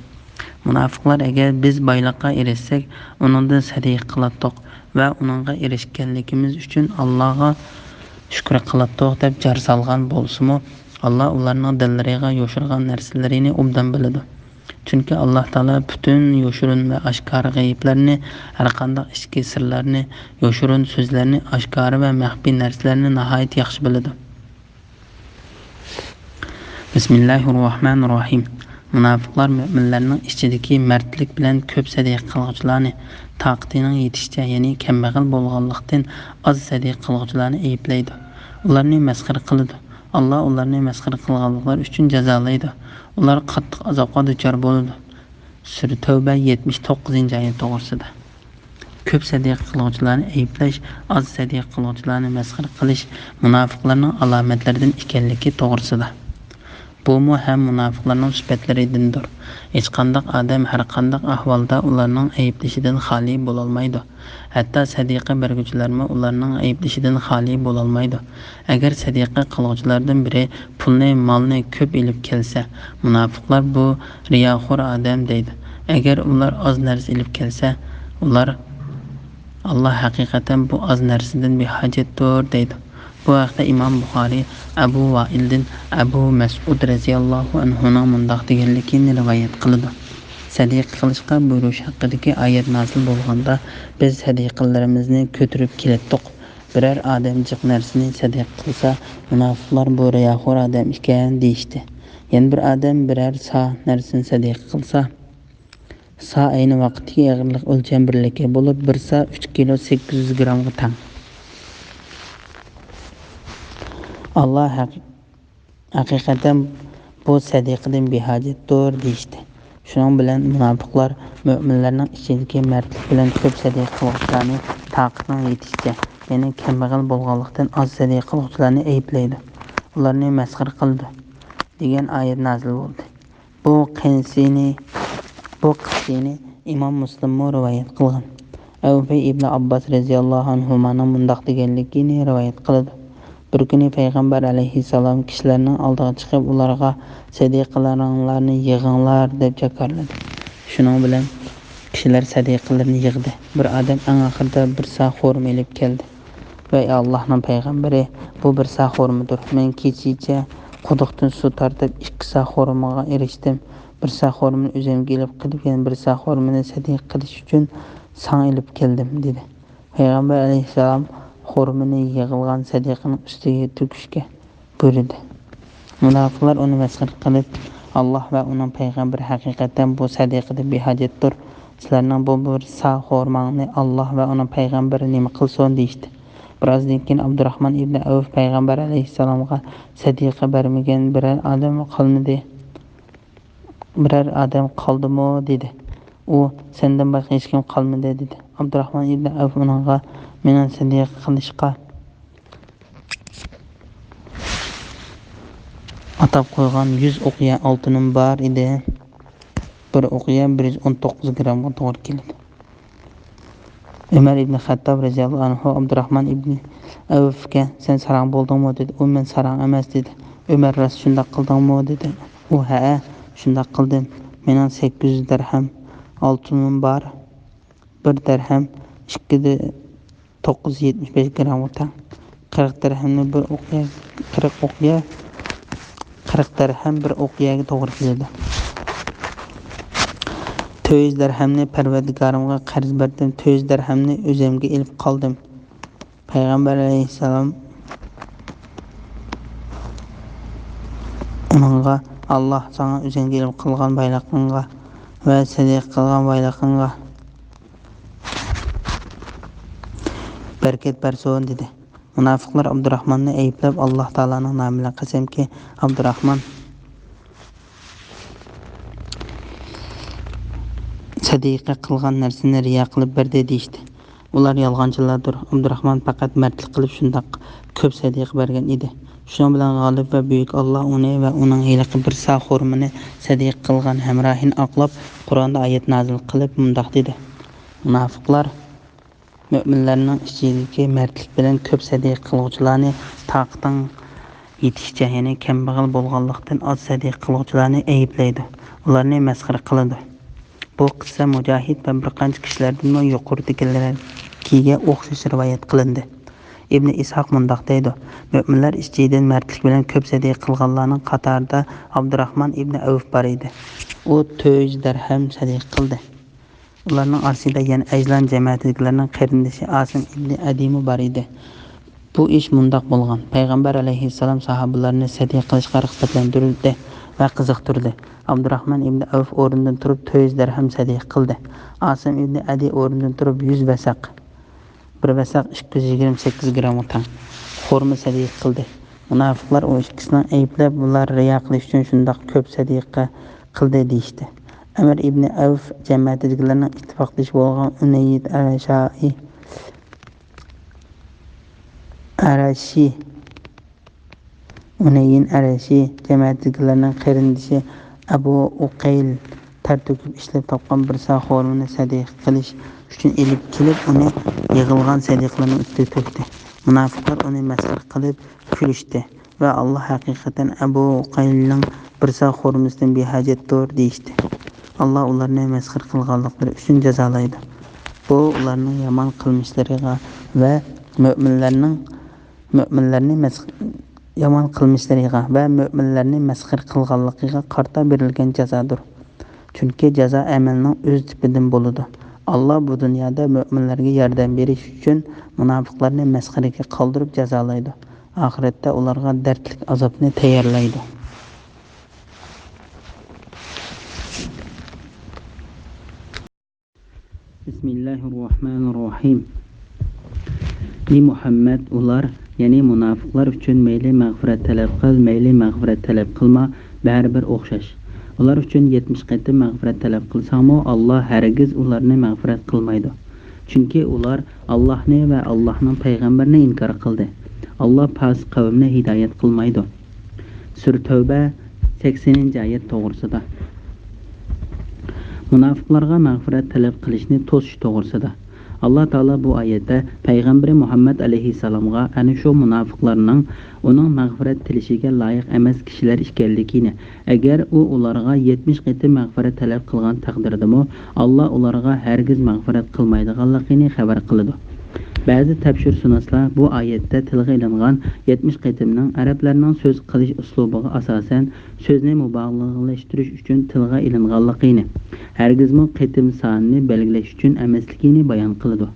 مۇناپىقلار: «ئەگەر بىز بايلىققا ئېرىشسەك، ئۇنىڭدىن سەدىقە قىلاتتۇق ۋە ئۇنىڭغا ئېرىشكەنلىكىمىز ئۈچۈن ئاللاغا شۈكرى قىلاتتۇق» دەپ جار سالغان بولسىمۇ، ئاللا ئۇلارنىڭ دىللىرىغا يوشۇرغان نەرسىلىرىنى ئوبدان بىلىدۇ. چۈنكى ئاللا تائالا پۈتۈن يوشۇرۇن ۋە ئاشكارا غەيىبلەرنى، ھەرقانداق ئىچكى سىرلارنى، يوشۇرۇن سۆزلەرنى، ئاشكارا ۋە مەخپىي نەرسىلەرنى ناھايىتى ياخشى بىلىدۇ. بىسمىللاھىررەھمانىررەھىم. مۇناپىقلار مۆمىنلەرنىڭ ئىچىدىكى مەردلىك بىلەن كۆپ سەدىقە قىلغۇچىلارنى، تاقىتىنىڭ يېتىشىچە، يەنى كەمبەغەل بولغانلىقتىن ئاز سەدىقە قىلغۇچىلارنى ئەيىبلەيدۇ. ئۇلارنى مەسخىرە قىلىدۇ. ئاللا ئۇلارنى مەسخىرە قىلغانلىقلار ئۈچۈن جازالايدۇ. ئۇلار قاتتىق ئازابقا دۇچار بولىدۇ. سۈرە تەۋبە، يەتمىش توققۇزىنچى ئايەت توغرىسىدا. كۆپ سەدىقە قىلغۇچىلارنى ئەيىبلەش، ئاز سەدىقە قىلغۇچىلارنى مەسخىرە قىلىش مۇناپىقلارنىڭ ئالامەتلىرىدىن ئىكەنلىكى توغرىسىدا. بۇمۇ ھەم مۇناپىقلارنىڭ سۈپەتلىرىدىندۇر. ھېچقانداق ئادەم ھەرقانداق ئەھۋالدا ئۇلارنىڭ ئەيىبلىشىدىن خالىي بولالمايدۇ. ھەتتا سەدىقە بەرگۈچىلەرمۇ ئۇلارنىڭ ئەيىبلىشىدىن خالىي بولالمايدۇ. ئەگەر سەدىقە قىلغۇچىلاردىن بىرى پۇلنى، مالنى كۆپ ئېلىپ كەلسە، مۇناپىقلار: «بۇ رىياخور ئادەم» دەيدۇ. ئەگەر ئۇلار ئاز نەرسە ئېلىپ كەلسە، ئۇلار: «ئاللا ھەقىقەتەن بۇ ئاز نەرسىدىن بىھاجەتتۇر» دەيدۇ. بۇ ھەقتە ئىمام بۇخارىي ئەبۇ ۋائىلدىن ئەبۇ مەسئۇد رەزىياللاھۇ ئەنھۇنىڭ مۇنداق دېگەنلىكىنى رىۋايەت قىلىدۇ: سەدىقە قىلىشقا بۇيرۇش ھەققىدىكى ئايەت نازىل بولغاندا، بىز سەدىقىلىرىمىزنى كۆتۈرۈپ كېلەتتۇق. بىرەر ئادەم جىق نەرسىنى سەدىقە قىلسا، مۇناپىقلار: «بۇ رىياخور ئادەم ئىكەن» دېيىشتى. يەنە بىر ئادەم بىرەر سا نەرسىنى سەدىقە قىلسا، سا ئەينى ۋاقىتتىكى ئېغىرلىق ئۆلچەم بىرلىكى بولۇپ، بىر سا ئۈچ كىلو سەككىز يۈز گرامغا تەڭ. ئاللا ھەق-، ھەقىقەتەن بۇ سەدىقىدىن بىھاجەتتۇر دېيىشتى. شۇنىڭ بىلەن مۇناپىقلار مۆمىنلەرنىڭ ئىچىدىكى مەردلىك بىلەن كۆپ سەدىقە قىلغۇچىلارنى تاقىتىنىڭ يېتىشىچە، يەنى كەمبەغەل بولغانلىقتىن ئاز سەدىقە قىلغۇچىلارنى ئەيىبلەيدۇ، ئۇلارنى مەسخىرە قىلىدۇ، دېگەن ئايەت نازىل بولدى. بۇ قىسسىنى، بۇ قىسسىنى ئىمام مۇسلىممۇ رىۋايەت قىلغان. ئەۋفەي ئىبنى ئابباس رەزىياللاھۇ ئەنھۇمانىڭ مۇنداق دېگەنلىكىنى رىۋايەت قىلىدۇ: بىر كۈنى پەيغەمبەر ئەلەيھىسسالام كىشىلەرنىڭ ئالدىغا چىقىپ، ئۇلارغا «سەدىقىلىرىڭلارنى يىغىڭلار» دەپ جاكارلىدى. شۇنىڭ بىلەن كىشىلەر سەدىقىلىرىنى يىغدى. بىر ئادەم ئەڭ ئاخىرىدا بىر سا خورما ئېلىپ كەلدى. ۋەي ئاللاھنىڭ پەيغەمبىرى، بۇ بىر سا خورمىدۇر. مەن كېچىچە قۇدۇقتىن سۇ تارتىپ، ئىككى سا خورمىغا ئېرىشتىم. بىر سا خورمىنى ئۆزۈمگە ئېلىپ قېلىپ، يەنە بىر سا خورمىنى سەدىقە قىلىش ئۈچۈن ساڭا ئېلىپ كەلدىم، دېدى. پەيغەمبەر ئەلەيھىسسالام خورمىنى يىغىلغان سەدىقىنىڭ ئۈستىگە تۆكۈشكە بۇيرۇدى. مۇناپىقلار ئۇنى مەسخىرە قىلىپ، «ئاللا ۋە ئۇنىڭ پەيغەمبىرى ھەقىقەتەن بۇ سەدىقىدىن بىھاجەتتۇر. سىلەرنىڭ بۇ بىر سا خورماڭنى ئاللا ۋە ئۇنىڭ پەيغەمبىرى نېمە قىلسۇن؟» دېيىشتى. بىرازدىن كېيىن ئابدۇراخمان ئىبنى ئەۋف پەيغەمبەر ئەلەيھىسسالامغا: «سەدىقە بەرمىگەن بىرەر ئادەم قالمىدى، بىرەر ئادەم قالدىمۇ؟» دېدى. ئۇ: «سەندىن باشقا ھېچكىم قالمىدى» دېدى. ئابدۇراخمان ئىبنى ئەۋف ئۇنىڭغا: «مېنىڭ سەدىقە قىلىشقا ئاتاپ قويغان يۈز ئوقيا ئالتۇنۇم بار ئىدى. بىر ئوقيا بىر يۈز ئون توققۇز گرامغا توغرا كېلىدۇ.» ئۆمەر ئىبنى خەتتاب رەزىياللاھۇ ئەنھۇ ئابدۇراخمان ئىبنى ئەۋفكە: «سەن ساراڭ بولدۇڭمۇ؟» دېدى. ئۇ: «مەن ساراڭ ئەمەس» دېدى. ئۆمەر: «راست شۇنداق قىلدىڭمۇ؟» دېدى. ئۇ: «ھەئە، شۇنداق قىلدىم. مېنىڭ سەككىز يۈز دەرھەم ئالتۇنۇم بار. بىر دەرھەم ئىككى توققۇز يۈز يەتمىش بەش گرامغا تەڭ. قىرىق دەرھەمنى بىر ئوقيا، قىرىق ئوقيا، قىرىق دەرھەم بىر ئوقياگە توغرا كېلىدۇ. تۆت يۈز دەرھەمنى پەرۋەردىگارىمغا قەرز بەردىم، تۆت يۈز دەرھەمنى ئۆزۈمگە ئېلىپ قالدىم.» پەيغەمبەر ئەلەيھىسسالام ئۇنىڭغا: «ئاللا ساڭا ئۆزۈڭگە ئېلىپ قالغان بايلىقىڭغا ۋە سەدىقە قىلغان بايلىقىڭغا بەرىكەت بەرسۇن» دېدى. مۇناپىقلار ئابدۇراخماننى ئەيىبلەپ، ئاللا تائالانىڭ نامى بىلەن قەسەمكى، ئابدۇراخمان سەدىقە قىلغان نەرسىنى رىيا قىلىپ بەردى دېيىشتى. ئۇلار يالغانچىلاردۇر. ئابدۇراخمان پەقەت مەردلىك قىلىپ شۇنداق كۆپ سەدىقە بەرگەن ئىدى. شۇنىڭ بىلەن غالىب ۋە بۈيۈك ئاللا ئۇنى ۋە ئۇنىڭ ھېلىقى بىر سا خورمىنى سەدىقە قىلغان ھەمراھىنى ئاقلاپ، قۇرئاندا ئايەت نازىل قىلىپ مۇنداق دېدى: مۇناپىقلار مۆمىنلەرنىڭ ئىچىدىكى مەردلىك بىلەن كۆپ سەدىقە قىلغۇچىلارنى، تاقىتىڭ يېتىشىچە، يەنى كەمبەغەل بولغانلىقتىن ئاز سەدىقە قىلغۇچىلارنى ئەيىبلەيدۇ، ئۇلارنى مەسخىرە قىلىدۇ. بۇ قىسسە مۇجاھىد ۋە بىر قانچە كىشىلەردىنمۇ يۇقىرىدىكىلەرگە ئوخشاش رىۋايەت قىلىندى. ئىبنى ئىسھاق مۇنداق دەيدۇ: مۆمىنلەر ئىچىدىن مەردلىك بىلەن كۆپ سەدىقە قىلغانلارنىڭ قاتارىدا ئابدۇراخمان ئىبنى ئەۋف بار ئىدى. ئۇ تۆت يۈز دەرھەم سەدىقە قىلدى. ئۇلارنىڭ ئارىسىدا يەنە ئەجلان جەمەتىدىكىلەرنىڭ قېرىندىشى ئاسىم ئىبنى ئەدىمۇ بار ئىدى. بۇ ئىش مۇنداق بولغان: پەيغەمبەر ئەلەيھىسسالام ساھابىلارنى سەدىقە قىلىشقا رىغبەتلەندۈردى ۋە قىزىقتۇردى. ئابدۇراخمان ئىبنى ئەۋف ئورنىدىن تۇرۇپ تۆت يۈز دىرھەم سەدىقە قىلدى. ئاسىم ئىبنى ئەدى ئورنىدىن تۇرۇپ يۈز ۋەسەق، بىر ۋەسەق ئىككى يۈز يىگىرمە سەككىز گرامغا تەڭ، خورما سەدىقە قىلدى. مۇناپىقلار ئۇ ئىككىسىنى ئەيىبلەپ، بۇلار رىيا قىلىش ئۈچۈن شۇنداق كۆپ سەدىقە قىلدى، دېيىشتى. ئەمر ئىبنى ئەۋف جەمەتىدىكىلەرنىڭ ئىتتىپاقدىشى بولغان ئۇنەييىد ئەشئەرى، ئەرەشى، ئۇنەييىد ئەرەشى جەمەتىدىكىلەرنىڭ قېرىندىشى ئەبۇ ئۇقەيل تەر تۆكۈپ ئىشلەپ تاپقان بىر سا خورمىنى سەدىقە قىلىش ئۈچۈن ئېلىپ كېلىپ، ئۇنى يىغىلغان سەدىقىلەرنىڭ ئۈستىگە تۆكتى. مۇناپىقلار ئۇنى مەسخىرە قىلىپ كۈلۈشتى ۋە «ئاللا ھەقىقەتەن ئەبۇ ئۇقەيلنىڭ بىر سا خورمىسىدىن بىھاجەتتۇر» دېيىشتى. ئاللا ئۇلارنى مەسخىرە قىلغانلىقلىرى ئۈچۈن جازالايدۇ. بۇ ئۇلارنىڭ يامان قىلمىشلىرىغا ۋە مۆمىنلەرنىڭ، مۆمىنلەرنى مەس-، يامان قىلمىشلىرىغا ۋە مۆمىنلەرنى مەسخىرە قىلغانلىقىغا قارىتا بېرىلگەن جازادۇر. چۈنكى جازا ئەمەلنىڭ ئۆز تىپىدىن بولىدۇ. ئاللا بۇ دۇنيادا مۆمىنلەرگە ياردەم بېرىش ئۈچۈن مۇناپىقلارنى مەسخىرىگە قالدۇرۇپ جازالايدۇ. ئاخىرەتتە ئۇلارغا دەردلىك ئازابنى تەييارلايدۇ. بىسمىللاھىررەھمانىررەھىم. ئى مۇھەممەد، ئۇلار، يەنى مۇناپىقلار ئۈچۈن مەيلى مەغپىرەت تەلەپ قىل، مەيلى مەغپىرەت تەلەپ قىلما، بەرىبىر ئوخشاش. ئۇلار ئۈچۈن يەتمىش قېتىم مەغپىرەت تەلەپ قىلساڭمۇ، ئاللا ھەرگىز ئۇلارنى مەغپىرەت قىلمايدۇ. چۈنكى ئۇلار ئاللاھنى ۋە ئاللاھنىڭ پەيغەمبىرىنى ئىنكار قىلدى. ئاللا پاسىق قەۋمنى ھىدايەت قىلمايدۇ. سۈرە تەۋبە، سەكسىنىنچى ئايەت توغرىسىدا. مۇناپىقلارغا مەغپىرەت تەلەپ قىلىشنى توسۇش توغرىسىدا. ئاللا تائالا بۇ ئايەتتە پەيغەمبىرى مۇھەممەد ئەلەيھىسسالامغا ئەنە شۇ مۇناپىقلارنىڭ ئۇنىڭ مەغپىرەت تىلىشىگە لايىق ئەمەس كىشىلەر ئىكەنلىكىنى، ئەگەر ئۇ ئۇلارغا يەتمىش قېتىم مەغپىرەت تەلەپ قىلغان تەقدىردىمۇ، ئاللا ئۇلارغا ھەرگىز مەغپىرەت قىلمايدىغانلىقىنى خەۋەر قىلىدۇ. بەزى تەپسىرشۇناسلار بۇ ئايەتتە تىلغا ئېلىنغان يەتمىش قېتىمنىڭ ئەرەبلەرنىڭ سۆز قىلىش ئۇسلۇبىغا ئاساسەن، سۆزنى مۇبالىغىلەشتۈرۈش ئۈچۈن تىلغا ئېلىنغانلىقىنى، ھەرگىزمۇ قېتىم سانىنى بەلگىلەش ئۈچۈن ئەمەسلىكىنى بايان قىلىدۇ.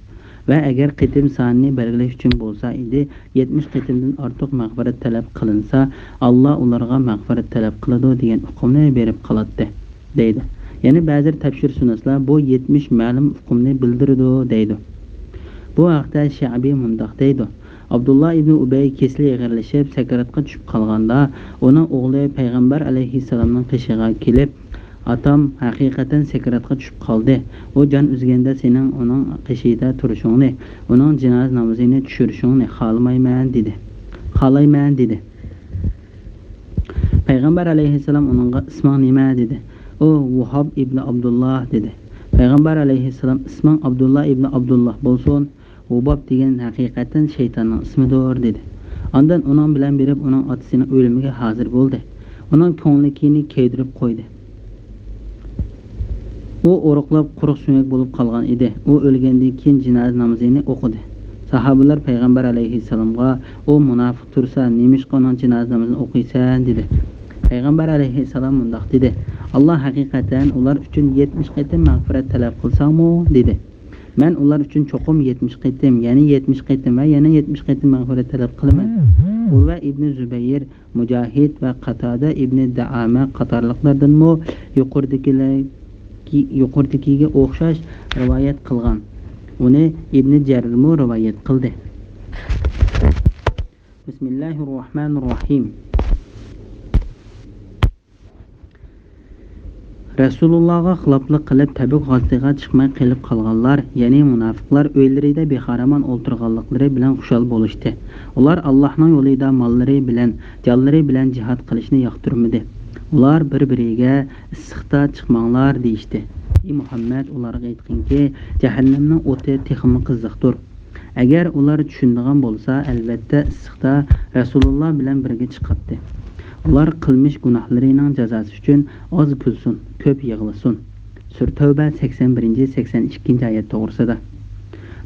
ۋە ئەگەر قېتىم سانىنى بەلگىلەش ئۈچۈن بولسا ئىدى، يەتمىش قېتىمدىن ئارتۇق مەغپىرەت تەلەپ قىلىنسا، ئاللا ئۇلارغا مەغپىرەت تەلەپ قىلىدۇ دېگەن ئۇقۇمنى بېرىپ قالاتتى، دەيدۇ. يەنە بەزى تەپسىرشۇناسلار بۇ يەتمىش مەلۇم ئۇقۇمنى بىلدۈرىدۇ، دەيدۇ. بۇ ھەقتە شەئبى مۇنداق دەيدۇ: ئابدۇللا ئىبنى ئۇبەي كېسىلى ئېغىرلىشىپ، سەكراتقا چۈشۈپ قالغاندا، ئۇنىڭ ئوغلى پەيغەمبەر ئەلەيھىسسالامنىڭ قېشىغا كېلىپ، «ئاتام ھەقىقەتەن سەكراتقا چۈشۈپ قالدى. ئۇ جان ئۈزگەندە سېنىڭ ئۇنىڭ قېشىدا تۇرۇشۇڭنى، ئۇنىڭ جىنازا نامىزىنى چۈشۈرۈشۈڭنى خالىمايمەن» دېدى. «خالايمەن» دېدى. پەيغەمبەر ئەلەيھىسسالام ئۇنىڭغا «ئىسمىڭ نېمە؟» دېدى. ئۇ «ۋۇھاب ئىبنى ئابدۇللا» دېدى. پەيغەمبەر ئەلەيھىسسالام «ئىسمىڭ ئابدۇللا ئىبنى ئابدۇللا بولسۇن، ۋۇباب دېگەن ھەقىقەتەن شەيتاننىڭ ئىسمىدۇر» دېدى. ئاندىن ئۇنىڭ بىلەن بېرىپ ئۇنىڭ ئاتىسىنىڭ ئۆلۈمىگە ھازىر بولدى. ئۇنىڭ كۆڭلىكىنى كۆيدۈرۈپ قويدى. ئۇ ئورۇقلاپ قۇرۇق سۆڭەك بولۇپ قالغان ئىدى. ئۇ ئۆلگەندىن كېيىن جىنازا نامىزىنى ئوقۇدى. ساھابىلەر پەيغەمبەر ئەلەيھىسسالامغا، «ئۇ مۇناپىق تۇرسا، نېمىشقا ئۇنىڭ جىنازا نامىزىنى ئوقۇيسەن؟» دېدى. پەيغەمبەر ئەلەيھىسسالام مۇنداق دېدى: «ئاللا ھەقىقەتەن ئۇلار ئۈچۈن يەتمىش قېتىم مەغپىرەت تەلەپ قىلساڭمۇ؟» دېدى. «مەن ئۇلار ئۈچۈن چوقۇم يەتمىش قېتىم، يەنە يەتمىش قېتىم ۋە يەنە يەتمىش قېتىم مەغپىرەت تەلەپ قىلىمەن.» ئۇرۋە ئىبنى زۇبەير، مۇجاھىد ۋە قاتادە ئىبنى دەئامە قاتارلىقلاردىنمۇ يۇقىرىدىكىلەر-، يۇقىرىدىكىگە ئوخشاش رىۋايەت قىلغان. ئۇنى ئىبنى جەرىرمۇ رىۋايەت قىلدى. بىسمىللاھىررەھمانىررەھىم. رەسۇلۇللاغا خىلاپلىق قىلىپ، تەبۈك غازىتىغا چىقماي قېلىپ قالغانلار، يەنى مۇناپىقلار ئۆيلىرىدە بىخارامان ئولتۇرغانلىقلىرى بىلەن خۇشال بولۇشتى. ئۇلار ئاللاھنىڭ يولىدا ماللىرى بىلەن، جانلىرى بىلەن جىھاد قىلىشنى ياقتۇرمىدى. ئۇلار بىر-بىرىگە «ئىسسىقتا چىقماڭلار» دېيىشتى. ئى مۇھەممەد، ئۇلارغا ئېيتقىنكى، جەھەننەمنىڭ ئوتى تېخىمۇ قىزىقتۇر. ئەگەر ئۇلار چۈشىنىدىغان بولسا، ئەلۋەتتە ئىسسىقتا رەسۇلۇللا بىلەن بىرگە چىقاتتى. ئۇلار قىلمىش گۇناھلىرىنىڭ جازاسى ئۈچۈن ئاز كۈلسۇن، كۆپ يىغلىسۇن. سۈرە تەۋبە، سەكسەن بىرىنچى، سەكسەن ئىككىنچى ئايەت توغرىسىدا.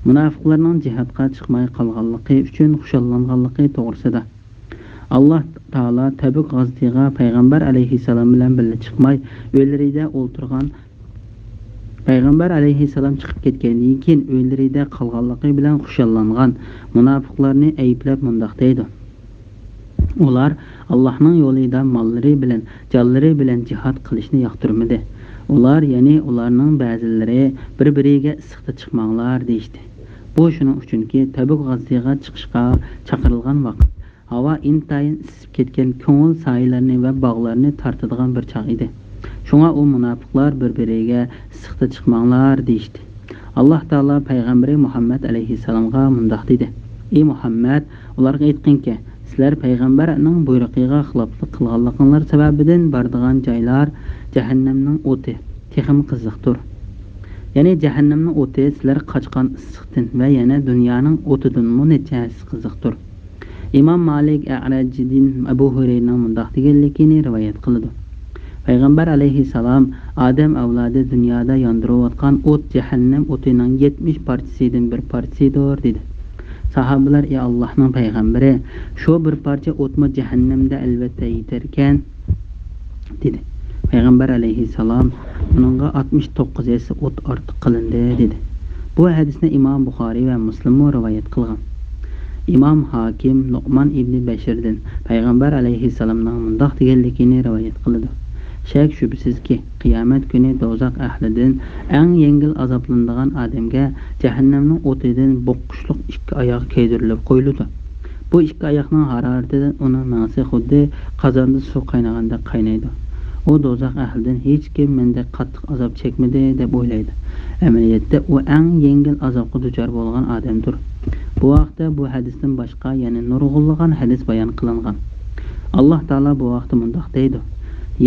مۇناپىقلارنىڭ جىھادقا چىقماي قالغانلىقى ئۈچۈن خۇشاللانغانلىقى توغرىسىدا. ئاللا تائالا تەبۈك غازىتىغا پەيغەمبەر ئەلەيھىسسالام بىلەن بىللە چىقماي، ئۆيلىرىدە ئولتۇرغان پەيغەمبەر ئەلەيھىسسالام چىقىپ كەتكەندىن كېيىن ئۆيلىرىدە قالغانلىقى بىلەن خۇشاللانغان مۇناپىقلارنى ئەيىبلەپ مۇنداق دەيدۇ: ئۇلار ئاللاھنىڭ يولىدا ماللىرى بىلەن، جانلىرى بىلەن جىھاد قىلىشنى ياقتۇرمىدى. ئۇلار، يەنى ئۇلارنىڭ بەزىلىرى بىر-بىرىگە ئىسسىقتا چىقماڭلار دېيىشتى. بۇ شۇنىڭ ئۈچۈنكى، تەبۈك غازىتىغا چىقىشقا چاقىرىلغان ۋاقىت. ھاۋا ئىنتايىن ئىسسىپ كەتكەن، كۆڭۈل سايىلەرنى ۋە باغلارنى تارتىدىغان بىر چاغ ئىدى. شۇڭا ئۇ مۇناپىقلار بىر-بىرىگە ئىسسىقتا چىقماڭلار دېيىشتى. ئاللاھ تائالا پەيغەمبىرى مۇھەممەد ئەلەيھىسسالامغا مۇنداق دېدى: ئى مۇھەممەد، ئۇلارغا ئېيتقىنكى، سىلەر پەيغەمبەرنىڭ بۇيرۇقىغا خىلاپلىق قىلغانلىقىڭلار سەۋەبىدىن بارىدىغان جايلار جەھەننەمنىڭ ئوتى، تېخىمۇ قىزىقتۇر. يەنى جەھەننەمنىڭ ئوتى سىلەر قاچقان ئىسسىقتىن ۋە يەنە دۇنيانىڭ ئوتىدىنمۇ نەچچە ھەسسە قىزىقتۇر. ئىمام مالىك ئەئرەجدىن ئەبۇ ھۇرەيرىنىڭ مۇنداق دېگەنلىكىنى رىۋايەت قىلىدۇ: پەيغەمبەر ئەلەيھىسسالام ئادەم ئەۋلادى دۇنيادا ياندۇرۇۋاتقان ئوت جەھەننەم ئوتىنىڭ يەتمىش پارچىسىدىن بىر پارچىسىدۇر، دېدى. ساھابىلەر: ئى ئاللاھنىڭ پەيغەمبىرى، شۇ بىر پارچە ئوتمۇ جەھەننەمدە ئەلۋەتتە يېتەركەن، دېدى. پەيغەمبەر ئەلەيھىسسالام: ئۇنىڭغا ئاتمىش توققۇز ھەسسە ئوت ئارتۇق قىلىندى، دېدى. بۇ ھەدىسنى ئىمام بۇخارىي ۋە مۇسلىممۇ رىۋايەت قىلغان. ئىمام ھاكىم نۇئمان ئىبنى بەشىردىن پەيغەمبەر ئەلەيھىسسالامنىڭ مۇنداق دېگەنلىكىنى رىۋايەت قىلىدۇ: شەك-شۈبھىسىزكى، قىيامەت كۈنى دوزاخ ئەھلىدىن ئەڭ يەڭگىل ئازابلىنىدىغان ئادەمگە جەھەننەمنىڭ ئوتىدىن بوغقۇچلۇق ئىككى ئاياغ كىيدۈرۈلۈپ قويۇلىدۇ. بۇ ئىككى ئاياغنىڭ ھارارىتىدىن ئۇنىڭ مېڭىسى خۇددى قازاندا سۇ قاينىغاندەك قاينايدۇ. ئۇ دوزاخ ئەھلىدىن ھېچكىم مەندەك قاتتىق ئازاب چەكمىدى، دەپ ئويلايدۇ. ئەمەلىيەتتە ئۇ ئەڭ يەڭگىل ئازابقا دۇچار بولغان ئادەمدۇر. بۇ ھەقتە بۇ ھەدىستىن باشقا يەنە نۇرغۇنلىغان ھەدىس بايان قىلىنغان. ئاللاھ تائالا بۇ ھەقتە مۇنداق دەيدۇ: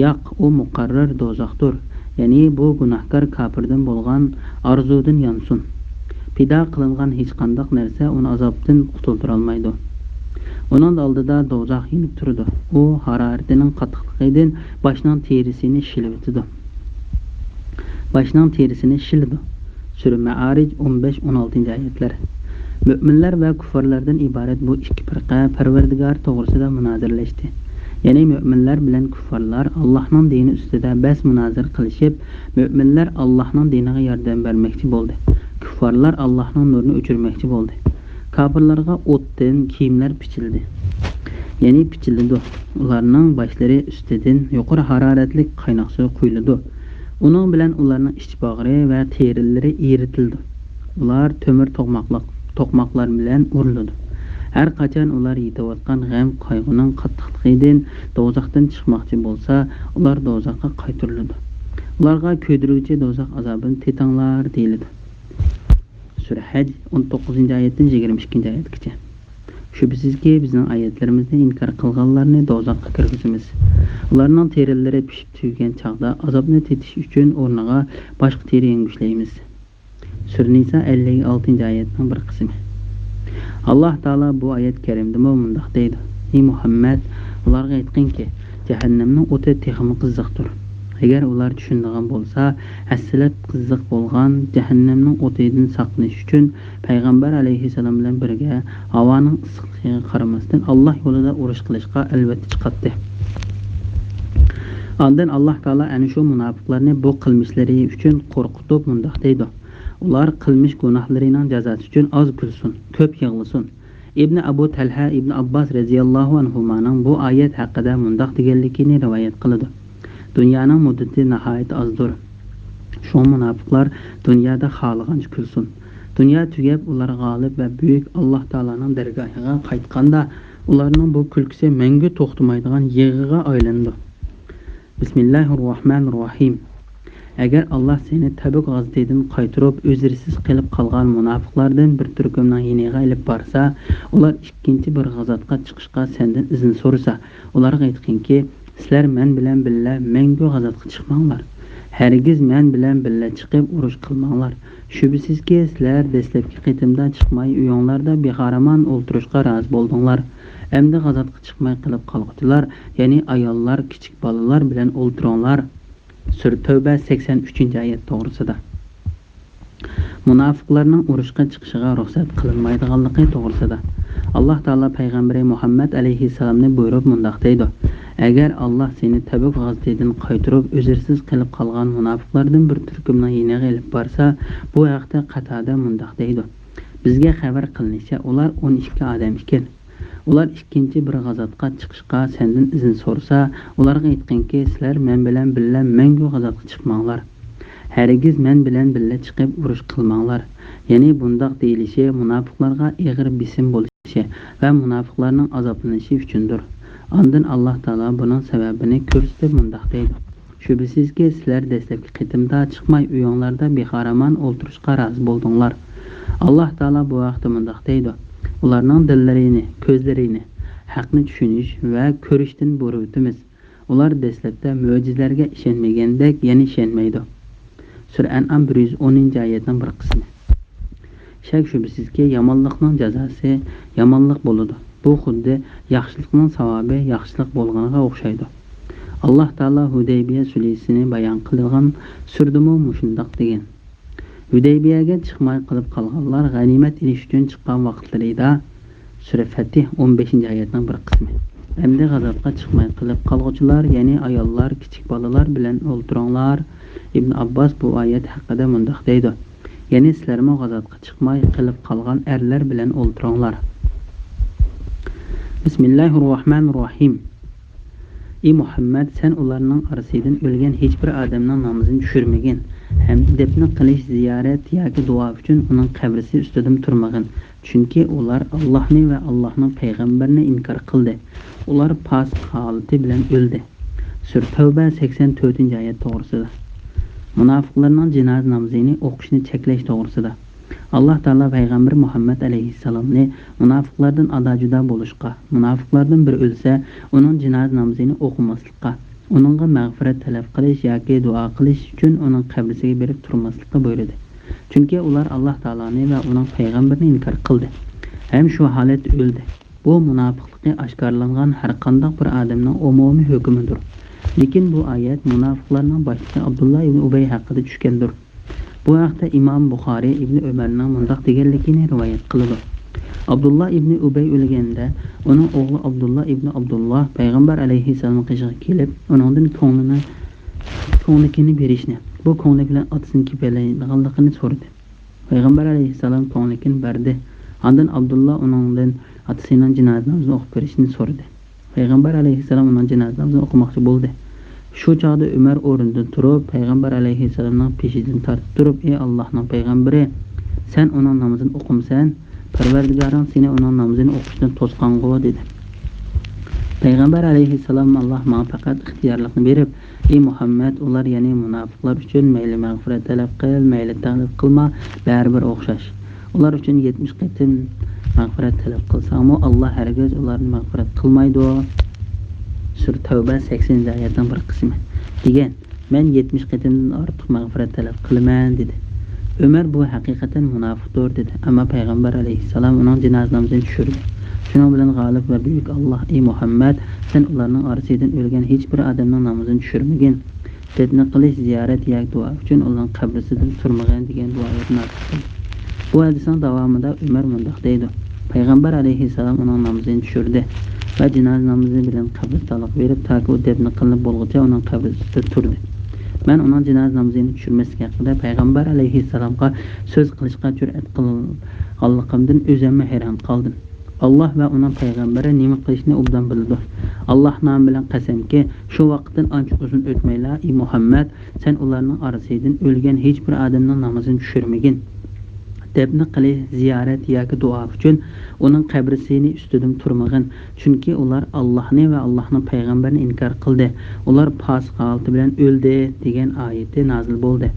ياق، ئۇ مۇقەررەر دوزاختۇر. يەنى بۇ گۇناھكار كاپىردىن بولغان ئارزۇدىن يانسۇن. پىدا قىلىنغان ھېچقانداق نەرسە ئۇنى ئازابتىن قۇتۇلدۇرالمايدۇ. ئۇنىڭ ئالدىدا دوزاخ يېنىپ تۇرىدۇ. ئۇ ھارارىتىنىڭ قاتتىقلىقىدىن باشنىڭ تېرىسىنى شىلىۋېتىدۇ. باشنىڭ تېرىسىنى شىلىدۇ. سۈرە مەئارىج، ئون بەش، ئون ئالتىنچى ئايەتلەر. مۆمىنلەر ۋە كۇففارلاردىن ئىبارەت بۇ ئىككى پىرقە پەرۋەردىگار توغرىسىدا مۇنازىرىلەشتى. يەنى مۆمىنلەر بىلەن كۇففارلار ئاللاھنىڭ دىنى ئۈستىدە بەس-مۇنازىرە قىلىشىپ، مۆمىنلەر ئاللاھنىڭ دىنىغا ياردەم بەرمەكچى بولدى. كۇففارلار ئاللاھنىڭ نۇرىنى ئۆچۈرمەكچى بولدى. كاپىرلارغا ئوتتىن كىيىملەر پىچىلدى. يەنى پىچىلدىدۇ. ئۇلارنىڭ باشلىرى ئۈستىدىن يۇقىرى ھارارەتلىك قايناق سۇ قۇيۇلىدۇ. ئۇنىڭ بىلەن ئۇلارنىڭ ئىچ باغرى ۋە تېرىلىرى ئېرىتىلىدۇ. ئۇلار تۆمۈر توقماقلىق، توقماقلار بىلەن ئۇرۇلىدۇ. ھەر قاچان ئۇلار يېتىۋاتقان غەم-قايغۇنىڭ قاتتىقلىقىدىن دوزاختىن چىقماقچى بولسا، ئۇلار دوزاخقا قايتۇرۇلىدۇ. ئۇلارغا كۆيدۈرگۈچى دوزاخ ئازابىنى تېتىڭلار دېيىلىدۇ. سۈرە ھەج، ئون توققۇزىنچى ئايەتتىن يىگىرمە ئىككىنچى ئايەتكىچە. شۈبھىسىزكى، بىزنىڭ ئايەتلىرىمىزنى ئىنكار قىلغانلارنى دوزاخقا كىرگۈزىمىز. ئۇلارنىڭ تېرىلىرى پىشىپ تۈگىگەن چاغدا ئازابنى تېتىش ئۈچۈن ئورنىغا باشقا تېرە يەڭگۈشلەيمىز. سۈرە نىسا، ئەللىك ئالتىنچى ئايەتنىڭ بىر قىسمى. ئاللاھ تائالا بۇ ئايەت كەرىمدىمۇ مۇنداق دەيدۇ: ئى مۇھەممەد، ئۇلارغا ئېيتقىنكى، جەھەننەمنىڭ ئوتى تېخىمۇ قىزىقتۇر. ئەگەر ئۇلار چۈشىنىدىغان بولسا، ھەسسىلەپ قىزىق بولغان جەھەننەمنىڭ ئوتىدىن ساقلىنىش ئۈچۈن پەيغەمبەر ئەلەيھىسسالام بىلەن بىرگە ھاۋانىڭ ئىسسىقلىقىغا قارىماستىن، ئاللاھ يولىدا ئۇرۇش قىلىشقا ئەلۋەتتە چىقاتتى. ئاندىن ئاللاھ تائالا ئەنە شۇ مۇناپىقلارنى بۇ قىلمىشلىرى ئۈچۈن قورقۇتۇپ مۇنداق دەيدۇ: ئۇلار قىلمىش گۇناھلىرىنىڭ جازاسى ئۈچۈن ئاز كۈلسۇن، كۆپ يىغلىسۇن. ئىبنى ئەبۇ تەلھە ئىبنى ئابباس رەزىياللاھۇ ئەنھۇمانىڭ بۇ ئايەت ھەققىدە مۇنداق دېگەنلىكىنى رىۋايەت قىلىدۇ: دۇنيانىڭ مۇددىتى ناھايىتى ئازدۇر. شۇڭا مۇناپىقلار دۇنيادا خالىغانچە كۈلسۇن. دۇنيا تۈگەپ، ئۇلار غالىب ۋە بۈيۈك ئاللاھ تائالانىڭ دەرگاھىغا قايتقاندا، ئۇلارنىڭ بۇ كۈلكىسى مەڭگۈ توختىمايدىغان يىغىغا ئايلىنىدۇ. بىسمىللاھىررەھمانىررەھىم. ئەگەر ئاللاھ سېنى تەبۈك غازىتىدىن قايتۇرۇپ، ئۈزرىسىز قېلىپ قالغان مۇناپىقلاردىن بىر تۈركۈمنىڭ يېنىغا ئېلىپ بارسا، ئۇلار ئىككىنچى بىر غازاتقا چىقىشقا سەندىن ئىزىن سورىسا، ئۇلارغا ئېيتقىنكى، سىلەر مەن بىلەن بىللە مەڭگۈ غازاتقا چىقماڭلار. ھەرگىز مەن بىلەن بىللە چىقىپ ئۇرۇش قىلماڭلار. شۈبھىسىزكى، سىلەر دەسلەپكى قېتىمدا چىقماي ئۆيۈڭلاردا بىخارامان ئولتۇرۇشقا رازى بولدۇڭلار. ئەمدى غازاتقا چىقماي قېلىپ قالغۇچىلار، يەنى ئاياللار، كىچىك بالىلار بىلەن ئولتۇرۇڭلار. سۈرە تەۋبە، سەكسەن ئۈچىنچى ئايەت توغرىسىدا. مۇناپىقلارنىڭ ئۇرۇشقا چىقىشىغا رۇخسەت قىلىنمايدىغانلىقى توغرىسىدا. ئاللاھ تائالا پەيغەمبىرى مۇھەممەد ئەلەيھىسسالامنى بۇيرۇپ مۇنداق دەيدۇ: ئەگەر ئاللاھ سېنى تەبۈك غازىتىدىن قايتۇرۇپ، ئۈزۈرسىز قېلىپ قالغان مۇناپىقلاردىن بىر تۈركۈمنىڭ يېنىغا ئېلىپ بارسا، بۇ ھەقتە قاتادە مۇنداق دەيدۇ: بىزگە خەۋەر قىلىنىشىچە، ئۇلار ئون ئىككى ئادەم ئىكەن. ئۇلار ئىككىنچى بىر غازاتقا چىقىشقا سەندىن ئىزىن سورىسا، ئۇلارغا ئېيتقىنكى، سىلەر مەن بىلەن بىللە مەڭگۈ غازاتقا چىقماڭلار. ھەرگىز مەن بىلەن بىللە چىقىپ ئۇرۇش قىلماڭلار. يەنى بۇنداق دېيىلىشى مۇناپىقلارغا ئېغىر بېسىم بولۇشى ۋە مۇناپىقلارنىڭ ئازابلىنىشى ئۈچۈندۇر. ئاندىن ئاللاھ تائالا بۇنىڭ سەۋەبىنى كۆرسىتىپ مۇنداق دەيدۇ: شۈبھىسىزكى، سىلەر دەسلەپكى قېتىمدا چىقماي ئۆيۈڭلاردا بىخارامان ئولتۇرۇشقا رازى بولدۇڭلار. ئاللاھ تائالا بۇ ھەقتە مۇنداق دەيدۇ: ئۇلارنىڭ دىللىرىنى، كۆزلىرىنى ھەقنى چۈشىنىش ۋە كۆرۈشتىن بۇرۇۋېتىمىز. ئۇلار دەسلەپتە مۆجىزىلەرگە ئىشەنمىگەندەك يەنە ئىشەنمەيدۇ. سۈرە ئەنئام بىر يۈز ئونىنچى ئايەتنىڭ بىر قىسمى. شەك-شۈبھىسىزكى، يامانلىقنىڭ جازاسى يامانلىق بولىدۇ. بۇ خۇددى ياخشىلىقنىڭ ساۋابى ياخشىلىق بولغىنىغا ئوخشايدۇ. ئاللاھ تائالا ھۇدەيبىيە سۈلھىسىنى بايان قىلغان سۈرىدىمۇ مۇشۇنداق دېگەن: ھۇدەيبىيەگە چىقماي قېلىپ قالغانلار غەنىيمەت ئېلىش ئۈچۈن چىققان ۋاقىتلىرىدا، سۈرە فەتھ، ئون بەشىنچى ئايەتنىڭ بىر قىسمى. ئەمدى غازاتقا چىقماي قېلىپ قالغۇچىلار، يەنى ئاياللار، كىچىك بالىلار بىلەن ئولتۇرۇڭلار. ئىبن ئابباس بۇ ئايەت ھەققىدە مۇنداق دەيدۇ: يەنى سىلەرمۇ غازاتقا چىقماي قېلىپ قالغان ئەرلەر بىلەن ئولتۇرۇڭلار. بىسمىللاھىررەھمانىررەھىم. ئى مۇھەممەد، سەن ئۇلارنىڭ ئارىسىدىن ئۆلگەن ھېچبىر ئادەمنىڭ نامىزىنى چۈشۈرمىگىن ھەم دەپنە قىلىش، زىيارەت ياكى دۇئا ئۈچۈن ئۇنىڭ قەبرىسى ئۈستىدىمۇ تۇرمىغىن. چۈنكى ئۇلار ئاللاھنى ۋە ئاللاھنىڭ پەيغەمبىرىنى ئىنكار قىلدى. ئۇلار پاسىق ھالىتى بىلەن ئۆلدى. سۈرە تەۋبە، سەكسەن تۆتىنچى ئايەت توغرىسىدا. مۇناپىقلارنىڭ جىنازا نامىزىنى ئوقۇشنى چەكلەش توغرىسىدا. ئاللاھ تائالا پەيغەمبەر مۇھەممەد ئەلەيھىسسالامنى مۇناپىقلاردىن ئادا-جۇدا بولۇشقا، مۇناپىقلاردىن بىرى ئۆلسە، ئۇنىڭ جىنازا نامىزىنى ئوقۇماسلىققا، ئۇنىڭغا مەغپىرەت تەلەپ قىلىش ياكى دۇئا قىلىش ئۈچۈن ئۇنىڭ قەبرىسىگە بېرىپ تۇرماسلىققا بۇيرۇدى. چۈنكى ئۇلار ئاللاھ تائالانى ۋە ئۇنىڭ پەيغەمبىرىنى ئىنكار قىلدى ھەم شۇ ھالەتتە ئۆلدى. بۇ مۇناپىقلىقى ئاشكارىلانغان ھەرقانداق بىر ئادەمنىڭ ئومۇمىي ھۆكمىدۇر. لېكىن بۇ ئايەت مۇناپىقلارنىڭ باشلىقى ئابدۇللا ئىبنى ئۇبەي ھەققىدە چۈشكەندۇر. بۇ ھەقتە ئىمام بۇخارىي ئىبنى ئۆمەرنىڭ مۇنداق دېگەنلىكىنى رىۋايەت قىلىدۇ: ئابدۇللا ئىبنى ئۇبەي ئۆلگەندە، ئۇنىڭ ئوغلى ئابدۇللا ئىبنى ئابدۇللا پەيغەمبەر ئەلەيھىسسالامنىڭ قېشىغا كېلىپ، ئۇنىڭدىن كۆڭلىنى، كۆڭلىكىنى بېرىشنى، بۇ كۆڭلەك بىلەن ئاتىسىنى كېپىللەيدىغانلىقىنى سورىدى. پەيغەمبەر ئەلەيھىسسالام كۆڭلىكىنى بەردى. ئاندىن ئابدۇللا ئۇنىڭدىن ئاتىسىنىڭ جىنازا نامىزىنى ئوقۇپ بېرىشنى سورىدى. پەيغەمبەر ئەلەيھىسسالام ئۇنىڭ جىنازا نامىزىنى ئوقۇماقچى بولدى. شۇ چاغدا ئۆمەر ئورنىدىن تۇرۇپ، پەيغەمبەر ئەلەيھىسسالامنىڭ پېشىدىن تارتىپ تۇرۇپ، ئى ئاللاھنىڭ پەيغەمبىرى، سەن ئۇنىڭ نامىزىنى ئوقۇمسەن؟ پەرۋەردىگارىڭ سېنى ئۇنىڭ نامىزىنى ئوقۇشتىن توسقانغۇ، دېدى. پەيغەمبەر ئەلەيھىسسالام، ئاللاھ ماڭا پەقەت ئىختىيارلىقنى بېرىپ، ئى مۇھەممەد، ئۇلار، يەنى مۇناپىقلار ئۈچۈن مەيلى مەغپىرەت تەلەپ قىل، مەيلى تەلەپ قىلما، بەرىبىر ئوخشاش. ئۇلار ئۈچۈن يەتمىش قېتىم مەغپىرەت تەلەپ قىلساڭمۇ، ئاللاھ ھەرگىز ئۇلارنى مەغپىرەت قىلمايدۇ. سۈرە تەۋبە، سەكسىنىنچى ئايەتنىڭ بىر قىسمى. دېگەن، مەن يەتمىش قېتىمدىن ئارتۇق مەغپىرەت تەلەپ قىلىمەن، دېدى. ئۆمەر، بۇ ھەقىقەتەن مۇناپىقتۇر، دېدى. ئەمما پەيغەمبەر ئەلەيھىسسالام ئۇنىڭ جىنازا نامىزىنى چۈشۈردى. شۇنىڭ بىلەن غالىب ۋە بۈيۈك ئاللاھ، ئى مۇھەممەد، سەن ئۇلارنىڭ ئارىسىدىن ئۆلگەن ھېچبىر ئادەمنىڭ نامىزىنى چۈشۈرمىگىن. دەپنە قىلىش، زىيارەت ياكى دۇئا ئۈچۈن ئۇلارنىڭ قەبرىسىدىن تۇرمىغىن، دېگەن بۇ ئايەت نازىل قىلدى. بۇ ھەدىسنىڭ داۋامىدا ئۆمەر مۇنداق دەيدۇ: پەيغەمبەر ئەلەيھىسسالام ئۇنىڭ نامىزىنى چۈشۈردى ۋە جىنازا نامىزى بىلەن قەبرىستانلىققا بېرىپ، تاكى ئۇ دەپنە قىلىنىپ بولغۇچە ئۇنىڭ قەبرىسى ئۈستىدە تۇردى. مەن ئۇنىڭ جىنازا نامىزىنى چۈشۈرمەسلىك ھەققىدە پەيغەمبەر ئەلەيھىسسالامغا سۆز قىلىشقا جۈرئەت قىلغانلىقىمدىن ئۆزۈممۇ ھەيران قالدىم. ئاللاھ ۋە ئۇنىڭ پەيغەمبىرى نېمە قىلىشنى ئوبدان بىلىدۇ. ئاللاھ نامى بىلەن قەسەمكى، شۇ ۋاقىتتىن ئانچە ئۇزۇن ئۆتمەيلا، ئى مۇھەممەد، سەن ئۇلارنىڭ ئارىسىدىن ئۆلگەن ھېچبىر ئادەمنىڭ نامىزىنى چۈشۈرمىگىن. دەپنە قىلىش، زىيارەت ياكى دۇئا ئۈچۈن ئۇنىڭ قەبرىسىنى ئۈستىدىن تۇرمىغىن. چۈنكى ئۇلار ئاللاھنى ۋە ئاللاھنىڭ پەيغەمبىرىنى ئىنكار قىلدى. ئۇلار پاسىق ھالىتى بىلەن ئۆلدى، دېگەن ئايىتى نازىل بولدى.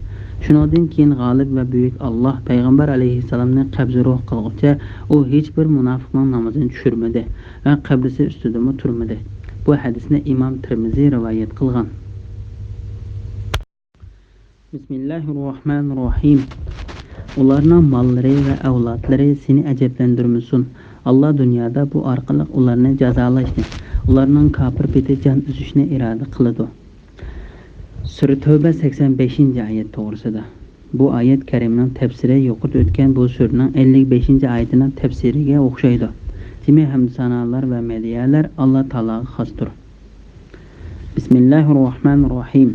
شۇنىڭدىن كېيىن غالىب ۋە بۈيۈك ئاللاھ پەيغەمبەر ئەلەيھىسسالامنى قەبزى روھ قىلغۇچە ئۇ ھېچبىر مۇناپىقنىڭ نامىزىنى چۈشۈرمىدى ۋە قەبرىسى ئۈستىدىمۇ تۇرمىدى. بۇ ھەدىسنى ئىمام تىرمىزى رىۋايەت قىلغان. بىسمىللاھىررەھمانىررەھىم. ئۇلارنىڭ ماللىرى ۋە ئەۋلادلىرى سېنى ئەجەبلەندۈرمىسۇن. ئاللاھ دۇنيادا بۇ ئارقىلىق ئۇلارنى جازالاشنى، ئۇلارنىڭ كاپىر پېتى جان ئۈزۈشنى ئىرادە قىلىدۇ. سۈرە تەۋبە، سەكسەن بەشىنچى ئايەت توغرىسىدا. بۇ ئايەت كەرىمنىڭ تەپسىرى يۇقىرىدا ئۆتكەن بۇ سۈرىنىڭ ئەللىك بەشىنچى ئايىتىنىڭ تەپسىرىگە ئوخشايدۇ. جىمى ھەمدۇسانالار ۋە مەدھىيەلەر ئاللاھ تائالاغا خاستۇر. بىسمىللاھىررەھمانىررەھىم.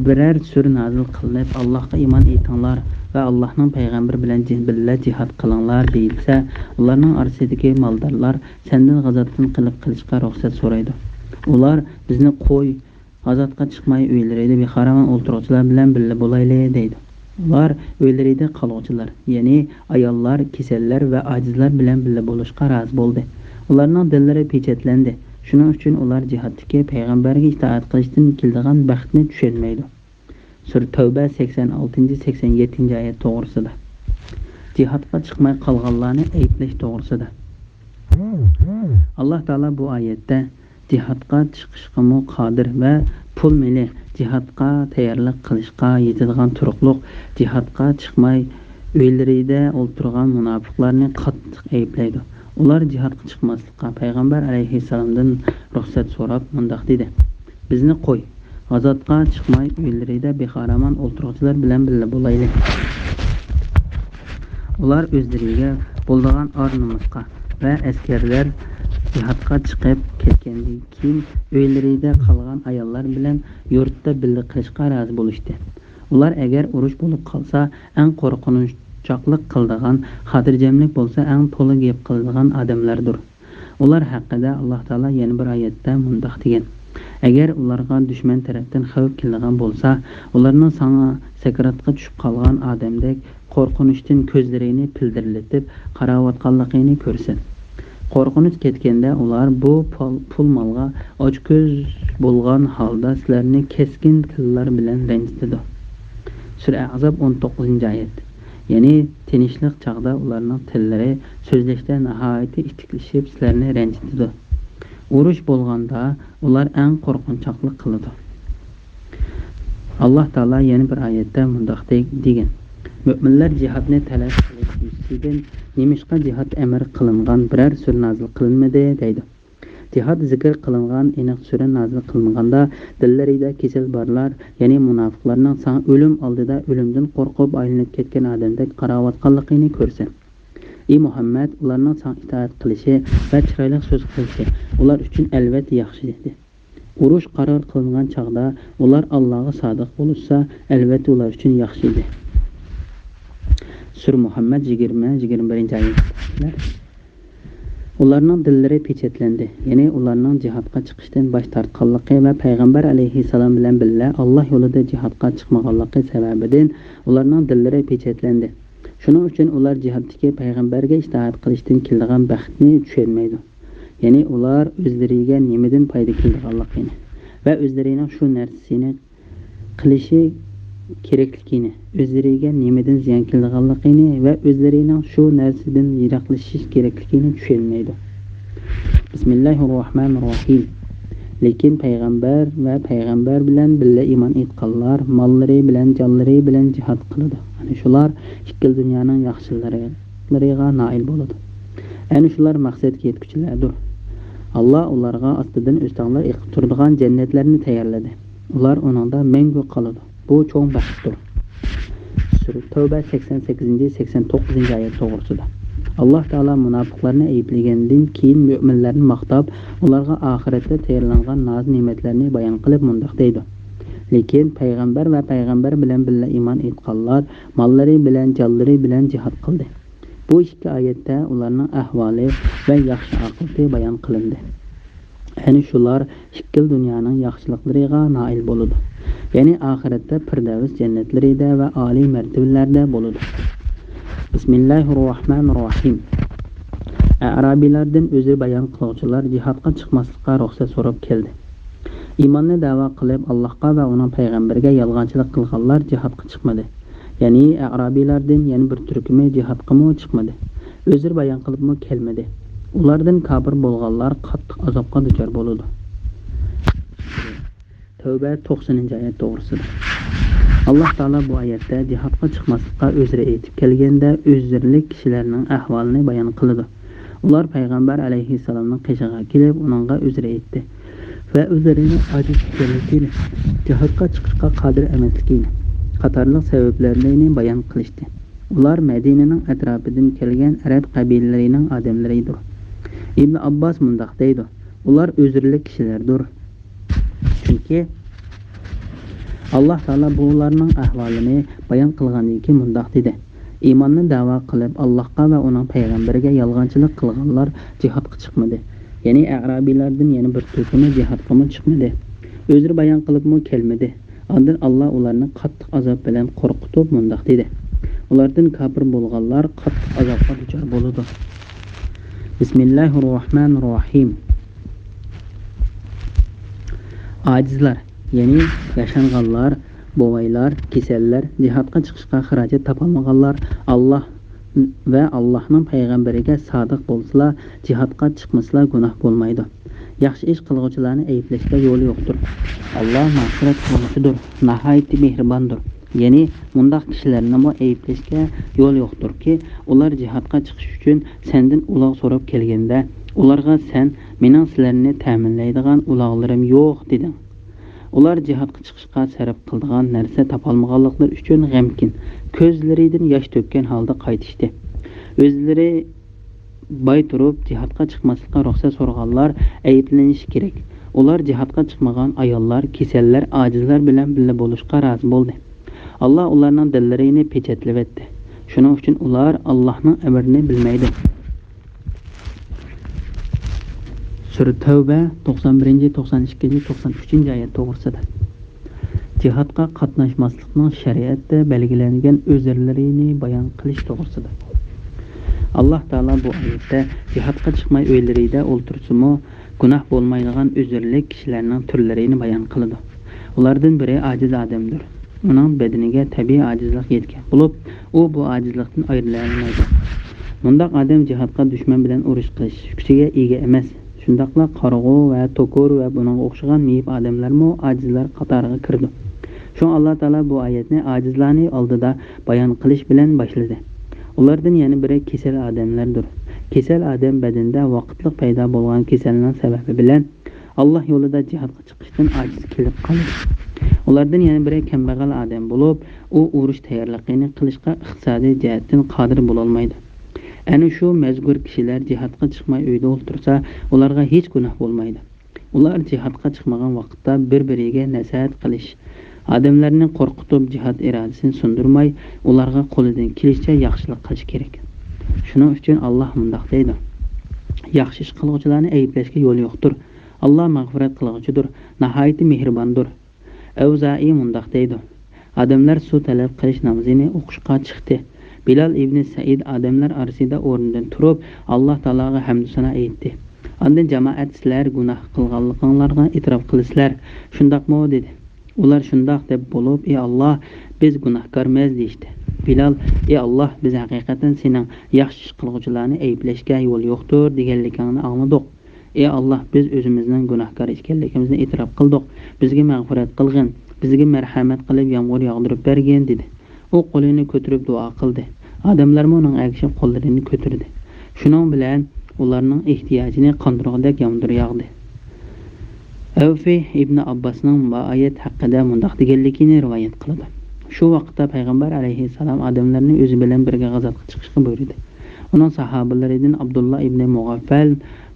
بىرەر سۈرە نازىل قىلىنىپ، «ئاللاھقا ئىمان ئېيتىڭلار ۋە ئاللاھنىڭ پەيغەمبىرى بىلەن جى-، بىللە جىھاد قىلىڭلار» دېيىلسە، ئۇلارنىڭ ئارىسىدىكى مالدارلار سەندىن غازاتتىن قېلىپ قېلىشقا رۇخسەت سورايدۇ. ئۇلار، «بىزنى قوي، غازاتقا چىقماي، ئۆيلىرىدە بىخارامان ئولتۇرغۇچىلار بىلەن بىللە بولايلى» دەيدۇ. ئۇلار ئۆيلىرىدە قالغۇچىلار، يەنى ئاياللار، كېسەللەر ۋە ئاجىزلار بىلەن بىللە بولۇشقا رازى بولدى. ئۇلارنىڭ دىللىرى پېچەتلەندى. شۇنىڭ ئۈچۈن ئۇلار جىھادتىكى پەيغەمبەرگە ئىتائەت قىلىشتىن كېلىدىغان بەختنى چۈشەنمەيدۇ. سۈرە تەۋبە سەكسەن ئالتىنچى، سەكسەن يەتتىنچى ئايەت توغرىسىدا. جىھادقا چىقماي قالغانلارنى ئەيىبلەش توغرىسىدا. ئاللاھ تائالا بۇ ئايەتتە جىھادقا چىقىشقىمۇ قادىر ۋە پۇل مېلى، جىھادقا تەييارلىق قىلىشقا يېتىدىغان تۇرۇقلۇق، جىھادقا چىقماي ئۆيلىرىدە ئولتۇرغان مۇناپىقلارنى قاتتىق ئەيىبلەيدۇ. ئۇلار جىھادقا چىقماسلىققا پەيغەمبەر ئەلەيھىسسالامدىن رۇخسەت سوراپ مۇنداق دېدى: «بىزنى قوي، غازاتقا چىقماي ئۆيلىرىدە بىخارامان ئولتۇرغۇچىلار بىلەن بىللە بولايلى.» ئۇلار ئۆزلىرىگە بولىدىغان ئار-نومۇسقا ۋە ئەسكەرلەر جىھادقا چىقىپ كەتكەندىن كېيىن ئۆيلىرىدە قالغان ئاياللار بىلەن يۇرتتا بىللە قېلىشقا رازى بولۇشتى. ئۇلار ئەگەر ئۇرۇش بولۇپ قالسا، ئەڭ قورقۇنچاقلىق قىلىدىغان، خاتىرجەملىك بولسا ئەڭ تولا گەپ قىلىدىغان ئادەملەردۇر. ئۇلار ھەققىدە ئاللاھ تائالا يەنە بىر ئايەتتە مۇنداق دېگەن: «ئەگەر ئۇلارغا دۈشمەن تەرەپتىن خەۋپ كېلىدىغان بولسا، ئۇلارنىڭ ساڭا سەكراتقا چۈشۈپ قالغان ئادەمدەك قورقۇنچتىن كۆزلىرىنى پىلدىرلىتىپ قاراۋاتقانلىقىنى كۆرسۇن. قورقۇنچ كەتكەندە ئۇلار بۇ پال-، پۇل مالغا ئاچكۆز بولغان ھالدا سىلەرنى كەسكىن تىللار بىلەن رەنجىتىدۇ.» سۈرە ئەھزاب، ئون توققۇزىنچى ئايەت. يەنى تىنچلىق چاغدا ئۇلارنىڭ تىللىرى سۆزلەشتە ناھايىتى ئىتتىكلىشىپ سىلەرنى رەنجىتىدۇ. ئۇرۇش بولغاندا ئۇلار ئەڭ قورقۇنچاقلىق قىلىدۇ. ئاللاھ تائالا يەنە بىر ئايەتتە مۇنداق دەي-، دېگەن: «مۆمىنلەر جىھادنى تەلەپ قىلىش يۈزىسىدىن نېمىشقا جىھاد ئەمر قىلىنغان بىرەر سۈرە نازىل قىلىنمىدى؟» دەيدۇ. جىھاد زىكىر قىلىنغان ئېنىق سۈرە نازىل قىلىنغاندا، دىللىرىدا كېسەل بارلار، يەنى مۇناپىقلارنىڭ ساڭا ئۆلۈم ئالدىدا ئۆلۈمدىن قورقۇپ ئايلىنىپ كەتكەن ئادەمدەك قاراۋاتقانلىقىنى كۆرسەن. ئى مۇھەممەد، ئۇلارنىڭ ساڭا ئىتائەت قىلىشى ۋە چىرايلىق سۆز قىلىشى ئۇلار ئۈچۈن ئەلۋەتتە ياخشى ئىدى. ئۇرۇش قارار قىلىنغان چاغدا ئۇلار ئاللاغا سادىق بولۇشسا، ئەلۋەتتە ئۇلار ئۈچۈن ياخشى ئىدى. سۈرە مۇھەممەد يىگىرمە، يىگىرمە بىرىنچى ئايەتلەر. ئۇلارنىڭ دىللىرى پېچەتلەندى، يەنى ئۇلارنىڭ جىھادقا چىقىشتىن باش تارتقانلىقى ۋە پەيغەمبەر ئەلەيھىسسالام بىلەن بىللە ئاللاھ يولىدا جىھادقا چىقمىغانلىقى سەۋەبىدىن ئۇلارنىڭ دىللىرى پېچەتلەندى. شۇنىڭ ئۈچۈن ئۇلار جىھادتىكى پەيغەمبەرگە ئىتائەت قىلىشتىن كېلىدىغان بەختنى چۈشەنمەيدۇ. يەنى ئۇلار ئۆزلىرىگە نېمىدىن پايدا كېلىدىغانلىقىنى ۋە ئۆزلىرىنىڭ شۇ نەرسىنى قىلىشى كېرەكلىكىنى، ئۆزلىرىگە نېمىدىن زىيان كېلىدىغانلىقىنى ۋە ئۆزلىرىنىڭ شۇ نەرسىدىن يىراقلىشىش كېرەكلىكىنى چۈشەنمەيدۇ. بىسمىللاھىررەھمانىررەھىم. لېكىن پەيغەمبەر ۋە پەيغەمبەر بىلەن بىللە ئىمان ئېيتقانلار ماللىرى بىلەن، جانلىرى بىلەن جىھاد قىلىدۇ. ئەنە شۇلار ئىككىلا دۇنيانىڭ ياخشىلىرىغا نائىل بولىدۇ. ئەنە شۇلار مەقسەتكە يەتكۈچىلەردۇر. ئاللاھ ئۇلارغا ئاستىدىن ئۆستەڭلار ئېقىپ تۇرىدىغان جەننەتلەرنى تەييارلىدى. ئۇلار ئۇنىڭدا مەڭگۈ قالىدۇ. بۇ چوڭ بەختتۇر. سۈرە تەۋبە سەكسەن سەككىزىنچى، سەكسەن توققۇزىنچى ئايەت توغرىسىدا. ئاللاھ تائالا مۇناپىقلارنى ئەيىبلىگەندىن كېيىن مۆمىنلەرنى ماختاپ، ئۇلارغا ئاخىرەتتە تەييارلانغان ناز-نېمەتلەرنى بايان قىلىپ مۇنداق دەيدۇ: لېكىن پەيغەمبەر ۋە پەيغەمبەر بىلەن بىللە ئىمان ئېيتقانلار ماللىرى بىلەن، جانلىرى بىلەن جىھاد قىلدى. بۇ ئىككى ئايەتتە ئۇلارنىڭ ئەھۋالى ۋە ياخشى ئاقىۋىتى بايان قىلىندى. ئەنە شۇلار ئىككىلا دۇنيانىڭ ياخشىلىقلىرىغا نائىل بولىدۇ. يەنى ئاخىرەتتە پىردەۋس جەننەتلىرىدە ۋە ئالىي مەرتىۋىلەردە بولىدۇ. بىسمىللاھىررەھمانىررەھىم. ئەئرابىيلاردىن ئۆزرە بايان قىلغۇچىلار جىھادقا چىقماسلىققا رۇخسەت سوراپ كەلدى. ئىماننى دەۋا قىلىپ، ئاللاھقا ۋە ئۇنىڭ پەيغەمبىرىگە يالغانچىلىق قىلغانلار جىھادقا چىقمىدى. يەنى ئەئرابىيلاردىن يەنە بىر تۈركۈمى جىھادقىمۇ چىقمىدى. ئۆزرە بايان قىلىپمۇ كەلمىدى. ئۇلاردىن كاپىر بولغانلار قاتتىق ئازابقا دۇچار بولىدۇ. تەۋبە توقسىنىنچى ئايەت توغرىسىدا. ئاللاھ تائالا بۇ ئايەتتە جىھادقا چىقماسلىققا ئۆزرە ئېيتىپ كەلگەندە، ئۆزرىلىك كىشىلەرنىڭ ئەھۋالىنى بايان قىلىدۇ. ئۇلار پەيغەمبەر ئەلەيھىسسالامنىڭ قېشىغا كېلىپ، ئۇنىڭغا ئۆزرە ئېيتتى ۋە ئۆزلىرىنىڭ ئاجىز ئىكەنلىكىنى، جىھادقا چىقىشقا قادىر ئەمەسلىكىنى قاتارلىق سەۋەبلەرنى بايان قىلىشتى. ئۇلار مەدىنىنىڭ ئەتراپىدىن كەلگەن ئەرەب قەبىلىلىرىنىڭ ئادەملىرىدۇر. ئىبن ئابباس مۇنداق دەيدۇ: ئۇلار ئۆزرىلىك كىشىلەردۇر. چۈنكى ئاللاھ تائالا بۇلارنىڭ ئەھۋالىنى بايان قىلغاندىن كېيىن مۇنداق دېدى: ئىماننى دەۋا قىلىپ، ئاللاھقا ۋە ئۇنىڭ پەيغەمبىرىگە يالغانچىلىق قىلغانلار جىھادقا چىقمىدى. يەنى ئەرەبلەردىن يەنە بىر تۈركۈمى جىھادقىمۇ چىقمىدى. ئۆزلىرى بايان قىلىپمۇ كەلمىدى. ئاندىن ئاللاھ ئۇلارنى قاتتىق ئازاب بىلەن قورقۇتۇپ مۇنداق دېدى: ئۇلاردىن كاپىر بولغانلار قاتتىق ئازابقا دۇچار بولىدۇ. بىسمىللاھىررەھمانىررەھىم. ئاجىزلار، يەنى ياشانغانلار، بوۋايلار، كېسەللەر، جىھادقا چىقىشقا خىراجەت تاپالمىغانلار، ئاللاھ ۋە ئاللاھنىڭ پەيغەمبىرىگە سادىق بولسىلا، جىھادقا چىقمىسىلا گۇناھ بولمايدۇ. ياخشى ئىش قىلغۇچىلارنى ئەيىبلەشكە يول يوقتۇر. ئاللاھ مەغپىرەت قىلغۇچىدۇر، ناھايىتى مېھرىباندۇر. يەنى مۇنداق كىشىلەرنىمۇ ئەيىبلەشكە يول يوقتۇركى، ئۇلار جىھادقا چىقىش ئۈچۈن سەندىن ئۇلاغ سوراپ كەلگەندە، ئۇلارغا سەن: «مېنىڭ سىلەرنى تەمىنلەيدىغان ئۇلاغلىرىم يوق» دېدىڭ. ئۇلار جىھادقا چىقىشقا سەرپ قىلىدىغان نەرسە تاپالمىغانلىقلىرى ئۈچۈن غەمكىن، كۆزلىرىدىن ياش تۆككەن ھالدا قايتىشتى. ئۆزلىرى باي تۇرۇپ جىھادقا چىقماسلىققا رۇخسەت سورىغانلار ئەيىبلىنىشى كېرەك. ئۇلار جىھادقا چىقمىغان ئاياللار، كېسەللەر، ئاجىزلار بىلەن بىللە بولۇشقا رازى بولدى. ئاللاھ ئۇلارنىڭ دىللىرىنى پېچەتلىۋەتتى. شۇنىڭ ئۈچۈن ئۇلار ئاللاھنىڭ ئەمرىنى بىلمەيدۇ. سۈرە تەۋبە، توقسان بىرىنچى، توقسان ئىككىنچى، توقسان ئۈچىنچى ئايەت توغرىسىدا. جىھادقا قاتناشماسلىقنىڭ شەرىئەتتە بەلگىلەنگەن ئۆزرىلىرىنى بايان قىلىش توغرىسىدا. ئاللاھ تائالا بۇ ئايەتتە جىھادقا چىقماي ئۆيلىرىدە ئولتۇرسىمۇ گۇناھ بولمايدىغان ئۆزرىلىك كىشىلەرنىڭ تۈرلىرىنى بايان قىلىدۇ. ئۇلاردىن بىرى ئاجىز ئادەمدۇر. ئۇنىڭ بەدىنىگە تەبىئىي ئاجىزلىق يەتكەن بولۇپ، ئۇ بۇ ئاجىزلىقتىن ئايرىلالمايدۇ. مۇنداق ئادەم جىھادقا دۈشمەن بىلەن ئۇرۇش قىلىش كۈچىگە ئىگە ئەمەس. شۇنداقلا قارىغۇ ۋە توكۇر ۋە بۇنىڭغا ئوخشىغان مېيىپ ئادەملەرمۇ ئاجىزلار قاتارىغا كىرىدۇ. شۇڭا ئاللاھ تائالا بۇ ئايەتنى ئاجىزلارنى ئالدىدا بايان قىلىش بىلەن باشلىدى. ئۇلاردىن يەنە بىرى كېسەل ئادەملەردۇر. كېسەل ئادەم بەدىنىدە ۋاقىتلىق پەيدا بولغان كېسەلنىڭ سەۋەبى بىلەن ئاللاھ يولىدا جىھادقا چىقىشتىن ئاجىز كېلىپ قالىدۇ. ئۇلاردىن يەنە بىرى كەمبەغەل ئادەم بولۇپ، ئۇ ئۇرۇش تەييارلىقىنى قىلىشقا ئىقتىسادىي جەھەتتىن قادىر بولالمايدۇ. ئەنە شۇ مەزكۇر كىشىلەر جىھادقا چىقماي ئۆيدە ئولتۇرسا، ئۇلارغا ھېچ گۇناھ بولمايدۇ. ئۇلار جىھادقا چىقمىغان ۋاقىتتا بىر-بىرىگە نەسىھەت قىلىش، ئادەملەرنى قورقۇتۇپ، جىھاد ئىرادىسىنى سۇندۇرماي، ئۇلارغا قولىدىن كېلىشىچە ياخشىلىق قىلىش كېرەك. شۇنىڭ ئۈچۈن ئاللاھ مۇنداق دەيدۇ: ياخشى ئىش قىلغۇچىلارنى ئەيىبلەشكە يول يوقتۇر. ئاللاھ مەغپىرەت قىلغۇچىدۇر، ناھايىتى مېھرىباندۇر. ئەۋزائىي مۇنداق دەيدۇ: ئادەملەر سۇ تەلەپ قىلىش نامىزىنى ئوقۇشقا چىقتى. بىلال ئىبنى سەئىد ئادەملەر ئارىسىدا ئورنىدىن تۇرۇپ، ئاللاھ تائالاغا ھەمدۇ سانا ئېيتتى. ئاندىن جامائەت: سىلەر گۇناھ قىلغانلىقىڭلارغا ئېتىراپ قىلىسىلەر، شۇنداقمۇ؟ دېدى. ئۇلار شۇنداق دەپ بولۇپ، ئى ئاللاھ، بىز گۇناھكارمىز دېيىشتى. بىلال: ئى ئاللاھ، بىز ھەقىقەتەن سېنىڭ ياخشى ئىش قىلغۇچىلارنى ئەيىبلەشكە يول يوقتۇر دېگەنلىكىڭنى ئاڭلىدۇق. ئى ئاللاھ، بىز ئۆزىمىزنىڭ گۇناھكار ئىكەنلىكىمىزنى ئېتىراپ قىلدۇق. بىزگە مەغپىرەت قىلغىن، بىزگە مەرھەمەت قىلىپ يامغۇر ياغدۇرۇپ بەرگىن، دېدى. ئۇ قولىنى كۆتۈرۈپ دۇئا قىلدى. ئادەملەرمۇ ئۇنىڭغا ئەگىشىپ قوللىرىنى كۆتۈردى. شۇنىڭ بىلەن ئۇلارنىڭ ئېھتىياجىنى قاندۇرغۇدەك يامغۇر ياغدى. ئەۋفى ئىبنى ئابباسنىڭ بۇ ئايەت ھەققىدە مۇنداق دېگەنلىكىنى رىۋايەت قىلىدۇ: شۇ ۋاقىتتا پەيغەمبەر ئەلەيھىسسالام ئادەملەرنى ئۆزى بىلەن بىرگە غازاتقا چىقىشقا بۇيرۇدى. ئۇنىڭ ساھابىلىرىدىن ئابدۇللا ئىبنى مۇغەففەل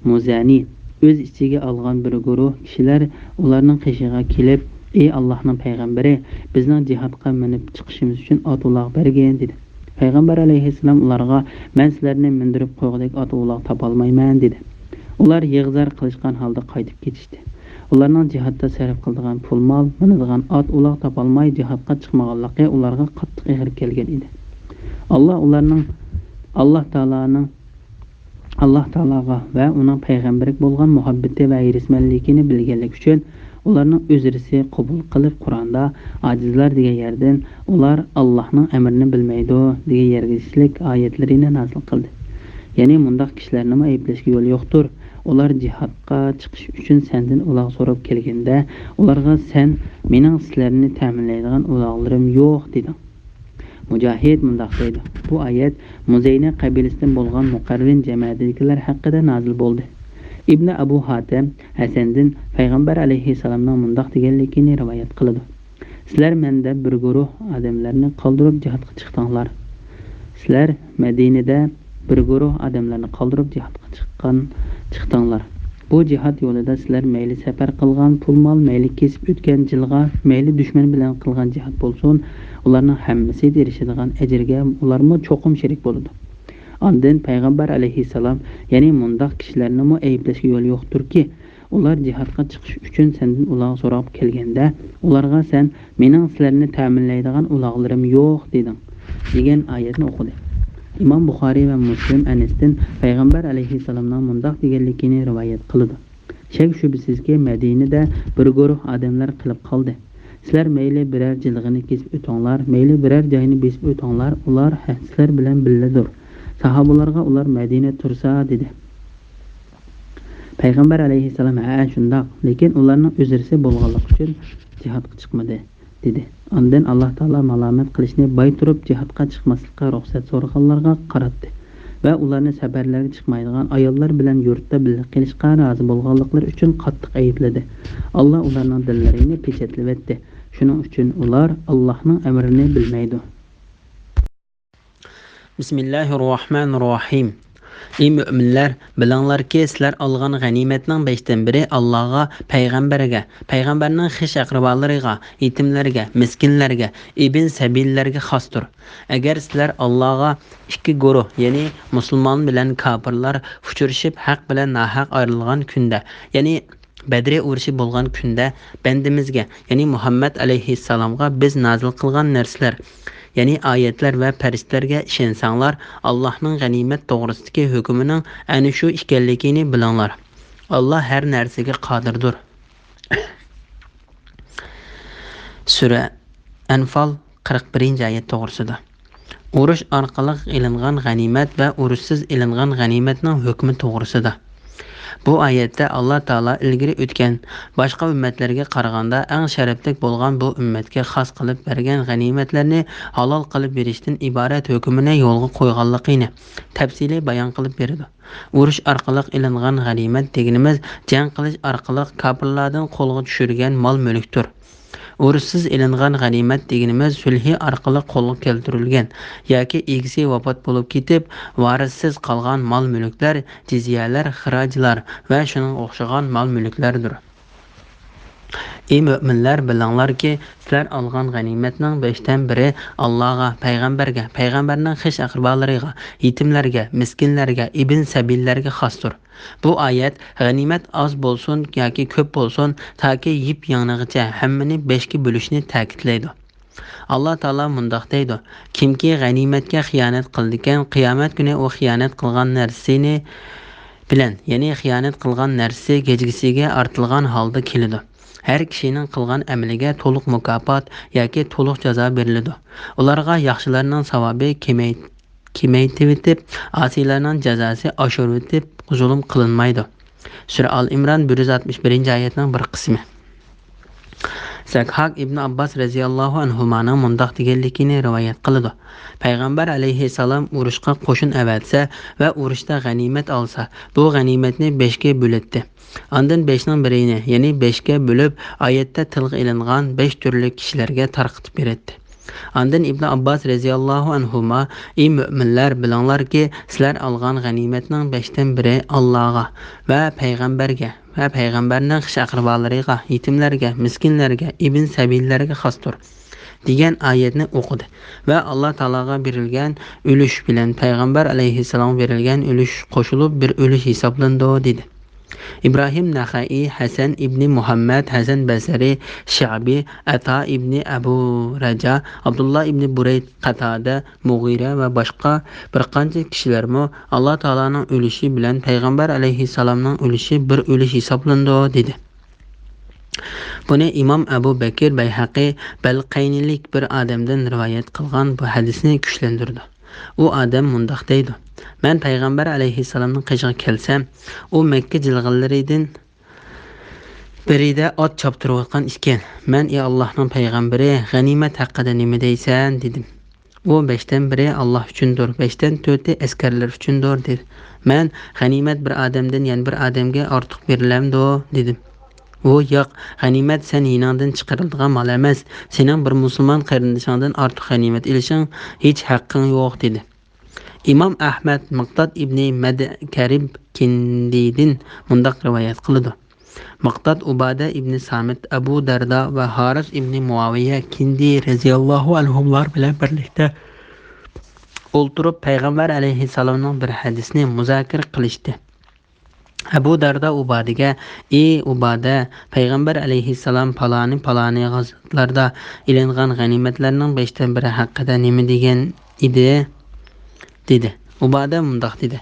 مۇزەنى ئۆز ئىچىگە ئالغان بىر گۇرۇھ كىشىلەر ئۇلارنىڭ قېشىغا كېلىپ، ئى ئاللاھنىڭ پەيغەمبىرى، بىزنىڭ جىھادقا مىنىپ چىقىشىمىز ئۈچۈن ئات ئۇلاغ بەرگىن، دېدى. پەيغەمبەر ئەلەيھىسسالام ئۇلارغا، مەن سىلەرنى مىندۈرۈپ قويغۇدەك ئات ئۇلاغ تاپالمايمەن، دېدى. ئۇلار يىغا-زار قىلىشقان ھالدا قايتىپ كېتىشتى. ئۇلارنىڭ جىھادتا سەرپ قىلىدىغان پۇل-مال، مىنىدىغان ئات-ئۇلاغ تاپالماي جىھادقا چىقمىغانلىقى ئۇلارغا قاتتىق ئېغىر كەلگەن ئىدى. ئاللاھ ئۇلارنىڭ، ئاللاھ تائالانىڭ، ئاللاھ تائالاغا ۋە ئۇنىڭ پەيغەمبىرىگە بولغان مۇھەببىتى ۋە ھېرىسمەنلىكىنى بىلگەنلىكى ئۈچۈن، ئۇلارنىڭ ئۆزرىسى قوبۇل قىلىپ، قۇرئاندا ئاجىزلار دېگەن يەردىن ئۇلار ئاللاھنىڭ ئەمرىنى بىلمەيدۇ دېگەن يەرگە چېتىشلىك ئايەتلىرىنى نازىل قىلدى. يەنى مۇنداق كىشىلەرنىمۇ ئەيىبلەشكە يول يوقتۇر. ئۇلار جىھادقا چىقىش ئۈچۈن سەندىن ئۇلاغ سوراپ كەلگەندە، ئۇلارغا سەن، مېنىڭ سىلەرنى تەمىنلەيدىغان ئۇلاغلىرىم يوق، دېدىڭ. مۇجاھىد مۇنداق دەيدۇ: بۇ ئايەت مۇزەينە قەبىلىسىدىن بولغان مۇقەررىن جەمەتىدىكىلەر ھەققىدە نازىل بولدى. ئىبنى ئەبۇ ھاتەم ھەسەندىن پەيغەمبەر ئەلەيھىسسالامنىڭ مۇنداق دېگەنلىكىنى رىۋايەت قىلىدۇ: سىلەر مەندە بىر گۇرۇھ ئادەملەرنى قالدۇرۇپ جىھادقا چىقتىڭلار. سىلەر مەدىنىدە بىر گۇرۇھ ئادەملەرنى قالدۇرۇپ جىھادقا چىققان، چىقتىڭلار. بۇ جىھاد يولىدا سىلەر مەيلى سەپەر قىلغان پۇل-مال، مەيلى كېسىپ ئۆتكەن جىلغا، مەيلى دۈشمەن بىلەن قىلغان جىھاد بولسۇن، ئۇلارنىڭ ھەممىسى ئېرىشىدىغان ئەجىرگە ئۇلارمۇ چوقۇم شېرىك بولىدۇ. ئاندىن پەيغەمبەر ئەلەيھىسسالام، يەنى مۇنداق كىشىلەرنىمۇ ئەيىبلەشكە يول يوقتۇركى، ئۇلار جىھادقا چىقىش ئۈچۈن سەندىن ئۇلارغا سوراپ كەلگەندە، ئۇلارغا سەن، «مېنىڭ سىلەرنى تەمىنلەيدىغان ئۇلاغلىرىم يوق» دېدىڭ، دېگەن ئايەتنى ئوقۇدى. ئىمام بۇخارىي ۋە مۇسلىم ئەنەستىن پەيغەمبەر ئەلەيھىسسالامنىڭ مۇنداق دېگەنلىكىنى رىۋايەت قىلىدۇ. شەك-شۈبھىسىزكى، مەدىنىدە بىر گۇرۇھ ئادەملەر قېلىپ قالدى. سىلەر مەيلى بىرەر جىلغىنى كېسىپ ئۆتۈڭلار، مەيلى بىرەر جاينى بېسىپ ئۆتۈڭلار، ئۇلار ھە-، سىلەر بىلەن بىللىدۇر. ساھابىلارغا ئۇلار مەدىنە تۇرسا دېدى. پەيغەمبەر ئەلەيھىسسالام، ھە، شۇنداق، لېكىن ئۇلارنىڭ ئۆزرىسى بولغانلىقى ئۈچۈن جىھادقا چىقمىدى، دېدى. ئاندىن ئاللا تائالا مالامەت قىلىشنى بايتۇرۇپ جىھادقا چىقماسلىققا رۇخسەت سورىغانلارغا قاراتتى ۋە ئۇلارنى سەپەرلەرگە چىقمايدىغان، ئاياللار بىلەن يۇرتتا بىللە قېلىشقا رازى بولغانلىقلىرى ئۈچۈن قاتتىق ئەيىبلىدى. ئاللا ئۇلارنىڭ دىللىرىنى پېچەتلىۋەتتى. شۇنىڭ ئۈچۈن ئۇلار ئاللانىڭ ئەمرىنى بىلمەيدۇ. بىسمىللاھىرراھمانىرراھىم. ئى مۆمىنلەر، بىلىڭلاركى، سىلەر ئالغان غەنىيمەتنىڭ بەشتىن بىرى ئاللاغا، پەيغەمبەرگە، پەيغەمبەرنىڭ خىش-ئەقرىبالىرىغا، يېتىملەرگە، مىسكىنلەرگە، ئىبن سەبىللەرگە خاستۇر. ئەگەر سىلەر ئاللاغا ئىككى گۇرۇھ، يەنى مۇسۇلمان بىلەن كاپىرلار ئۇچرىشىپ، ھەق بىلەن ناھەق ئايرىلغان كۈندە، يەنى بەدرى ئۇرۇشى بولغان كۈندە بەندىمىزگە، يەنى مۇھەممەد ئەلەيھىسسالامغا بىز نازىل قىلغان نەرسىلەر، يەنى ئايەتلەر ۋە پەرىشتىلەرگە ئىشەنسەڭلار، ئاللاھنىڭ غەنىيمەت توغرىسىدىكى ھۆكمىنىڭ ئەنە شۇ ئىكەنلىكىنى بىلىڭلار. ئاللا ھەر نەرسىگە قادىردۇر. سۈرە ئەنفال، قىرىق بىرىنچى ئايەت توغرىسىدا. ئۇرۇش ئارقىلىق ئېلىنغان غەنىيمەت ۋە ئۇرۇشسىز ئېلىنغان غەنىيمەتنىڭ ھۆكمى توغرىسىدا. بۇ ئايەتتە ئاللا تائالا ئىلگىرى ئۆتكەن باشقا ئۈممەتلەرگە قارىغاندا ئەڭ شەرەپلىك بولغان بۇ ئۈممەتكە خاس قىلىپ بەرگەن غەنىيمەتلەرنى ھالال قىلىپ بېرىشتىن ئىبارەت ھۆكمىنى يولغا قويغانلىقىنى تەپسىلىي بايان قىلىپ بېرىدۇ. ئۇرۇش ئارقىلىق ئېلىنغان غەنىيمەت دېگىنىمىز جەڭ قىلىش ئارقىلىق كاپىرلاردىن قولغا چۈشۈرگەن مال-مۈلۈكتۇر. ئۇرۇشسىز ئېلىنغان غەنىيمەت دېگىنىمىز سۈلھى ئارقىلىق قولغا كەلتۈرۈلگەن ياكى ئىگىسى ۋاپات بولۇپ كېتىپ، ۋارىسسىز قالغان مال-مۈلۈكلەر، جىزيەلەر، خىراجلار ۋە شۇنىڭغا ئوخشىغان مال-مۈلۈكلەردۇر. ئى مۆمىنلەر، بىلىڭلاركى، سىلەر ئالغان غەنىيمەتنىڭ بەشتىن بىرى ئاللاغا، پەيغەمبەرگە، پەيغەمبەرنىڭ خىش-ئەقرىبالىرىغا، يېتىملەرگە، مىسكىنلەرگە، ئىبن سەبىللەرگە خاستۇر. بۇ ئايەت غەنىيمەت ئاز بولسۇن ياكى كۆپ بولسۇن، تاكى يىپ-يانىغىچە ھەممىنى بەشكە بۆلۈشنى تەكىتلەيدۇ. ئاللا تائالا مۇنداق دەيدۇ، كىمكى غەنىيمەتكە خىيانەت قىلىدىكەن، قىيامەت كۈنى ئۇ خىيانەت قىلغان نەرسىنى بىلەن، يەنى خىيانەت قىلغان نەرسىسى گەجگىسىگە ئارتىلغان ھالدا كېلىدۇ. ھەر كىشىنىڭ قىلغان ئەمىلىگە تولۇق مۇكاپات ياكى تولۇق جازا بېرىلىدۇ. ئۇلارغا ياخشىلارنىڭ ساۋابى كېمەي-، كېمەيتىۋېتىپ، ئاسىيلارنىڭ جازاسى ئاشۇرۇۋېتىپ زۇلۇم قىلىنمايدۇ. سۈرە ئال ئىمران، بىر يۈز ئاتمىش بىرىنچى ئايەتنىڭ بىر قىسمى. زەكھاك ئىبن ئابباس رەزىياللاھۇ ئەنھۇمانىڭ مۇنداق دېگەنلىكىنى رىۋايەت قىلىدۇ، پەيغەمبەر ئەلەيھىسسالام ئۇرۇشقا قوشۇن ئەۋەتسە ۋە ئۇرۇشتا غەنىيمەت ئالسا، بۇ غەنىيمەتنى بەشكە بۆلەتتى. ئاندىن بەشنىڭ بىرىنى، يەنى بەشكە بۆلۈپ، ئايەتتە تىلغا ئېلىنغان بەش تۈرلۈك كىشىلەرگە تارقىتىپ بېرەتتى. ئاندىن ئىبن ئابباس رەزىياللاھۇ ئەنھۇما، ئى مۆمىنلەر، بىلىڭلاركى، سىلەر ئالغان غەنىيمەتنىڭ بەشتىن بىرى ئاللاغا ۋە پەيغەمبەرگە ۋە پەيغەمبەرنىڭ خىش-ئەقرىبالىرىغا، يېتىملەرگە، مىسكىنلەرگە، ئىبن سەبىللەرگە خاستۇر، دېگەن ئايەتنى ئوقۇدى ۋە ئاللا تائالاغا بېرىلگەن ئۈلۈش بىلەن پەيغەمبەر ئەلەيھىسسالامغا بېرىلگەن ئۈلۈش قوشۇلۇپ بىر ئۈلۈش ھېسابلىنىدۇ، دېدى. ئىبراھىم نەخەئىي، ھەسەن ئىبنى مۇھەممەد، ھەسەن بەسرى، شەئبى، ئەتا ئىبنى ئەبۇ رەجا، ئابدۇللا ئىبنى بۇرەيد، قەتادە، مۇغىرە ۋە باشقا بىر قانچە كىشىلەرمۇ ئاللا تائالانىڭ ئۈلۈشى بىلەن پەيغەمبەر ئەلەيھىسسالامنىڭ ئۈلۈشى بىر ئۈلۈش ھېسابلىنىدۇ، دېدى. بۇنى ئىمام ئەبۇ بەكىر بەيھەقى بەلقەينىلىك بىر ئادەمدىن رىۋايەت قىلغان بۇ ھەدىسنى كۈچلەندۈرىدۇ. ئۇ ئادەم مۇنداق دەيدۇ، مەن پەيغەمبەر ئەلەيھىسسالامنىڭ قېشىغا كەلسەم، ئۇ مەككە جىلغىلىرىدىن بىرىدە ئات چاپتۇرۇۋاتقان ئىكەن. مەن، ئى ئاللاھنىڭ پەيغەمبىرى، غەنىيمەت ھەققىدە نېمە دەيسەن؟ دېدىم. ئۇ، بەشتىن بىرى ئاللاھ ئۈچۈندۇر، بەشتىن تۆتى ئەسكەرلەر ئۈچۈندۇر، دېدى. مەن، غەنىيمەت بىر ئادەمدىن يەنە بىر ئادەمگە ئارتۇق بېرىلەمدۇ؟ دېدىم. ئۇ، ياق، غەنىيمەت سەن يېنىڭدىن چىقىرىلىدىغان مال ئەمەس، سېنىڭ بىر مۇسۇلمان قېرىندىشىڭدىن ئارتۇق غەنىيمەت ئېلىشىڭ ھېچ ھەققىڭ يوق، دېدى. ئىمام ئەھمەد مىقداد ئىبنى مەدكەرىب كىندىدىن مۇنداق رىۋايەت قىلىدۇ: مىقداد ئۇبادە ئىبنى سامىت، ئەبۇ دەردا ۋە ھارىس ئىبنى مۇئاۋىيە كىندى رەزىياللاھۇ ئەنھۇملار بىلەن بىرلىكتە ئولتۇرۇپ، پەيغەمبەر ئەلەيھىسسالامنىڭ بىر ھەدىسىنى مۇزاكىرە قىلىشتى. ئەبۇ دەردا ئۇبادىگە: «ئى ئۇبادە، پەيغەمبەر ئەلەيھىسسالام پالانى-پالانى غازاتلاردا ئېلىنغان غەنىيمەتلەرنىڭ بەشتىن بىرى ھەققىدە نېمە دېگەن ئىدى؟» دېدى. ئۇبادە مۇنداق دېدى: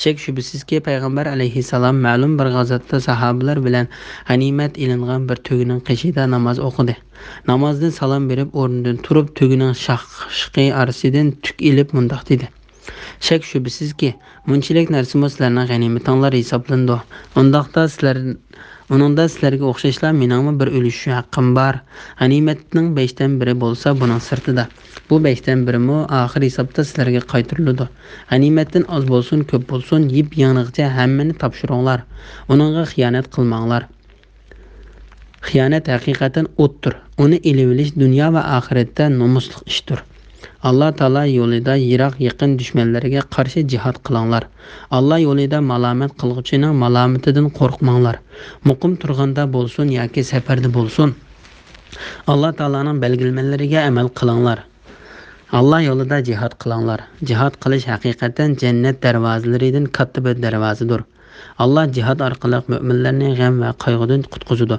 «شەك-شۈبھىسىزكى، پەيغەمبەر ئەلەيھىسسالام مەلۇم بىر غازاتتا ساھابىلەر بىلەن غەنىيمەت ئېلىنغان بىر تۆگىنىڭ قېشىدا ناماز ئوقۇدى. نامازدىن سالام بېرىپ، ئورنىدىن تۇرۇپ، تۆگىنىڭ شاخ-، شېخى ئارىسىدىن تۈك ئېلىپ مۇنداق دېدى: شەك-شۈبھىسىزكى، مۇنچىلىك نەرسىمۇ سىلەرنىڭ غەنىيمىتىڭلار ھېسابلىنىدۇ. ئۇنداقتا سىلەر، ئۇنىڭدا سىلەرگە ئوخشاشلا مېنىڭمۇ بىر ئۈلۈشۈش ھەققىم بار. غەنىيمەتنىڭ بەشتىن بىرى بولسا بۇنىڭ سىرتىدا. بۇ بەشتىن بىرىمۇ ئاخىر ھېسابتا سىلەرگە قايتۇرۇلىدۇ. غەنىيمەتتىن ئاز بولسۇن، كۆپ بولسۇن، يىپ-يىڭنىغىچە ھەممىنى تاپشۇرۇڭلار. ئۇنىڭغا خىيانەت قىلماڭلار. خىيانەت ھەقىقەتەن ئوتتۇر. ئۇنى ئېلىۋېلىش دۇنيا ۋە ئاخىرەتتە نومۇسلۇق ئىشتۇر. ئاللا تائالا يولىدا يىراق-يېقىن دۈشمەنلەرگە قارشى جىھاد قىلىڭلار. ئاللا يولىدا مالامەت قىلغۇچىنىڭ مالامىتىدىن قورقماڭلار. مۇقىم تۇرغاندا بولسۇن ياكى سەپەردە بولسۇن، ئاللا تائالانىڭ بەلگىلىمىلىرىگە ئەمەل قىلىڭلار. ئاللا يولىدا جىھاد قىلىڭلار. جىھاد قىلىش ھەقىقەتەن جەننەت دەرۋازىلىرىدىن كاتتا بىر دەرۋازىدۇر. ئاللا جىھاد ئارقىلىق مۆمىنلەرنى غەم ۋە قايغۇدىن قۇتقۇزىدۇ.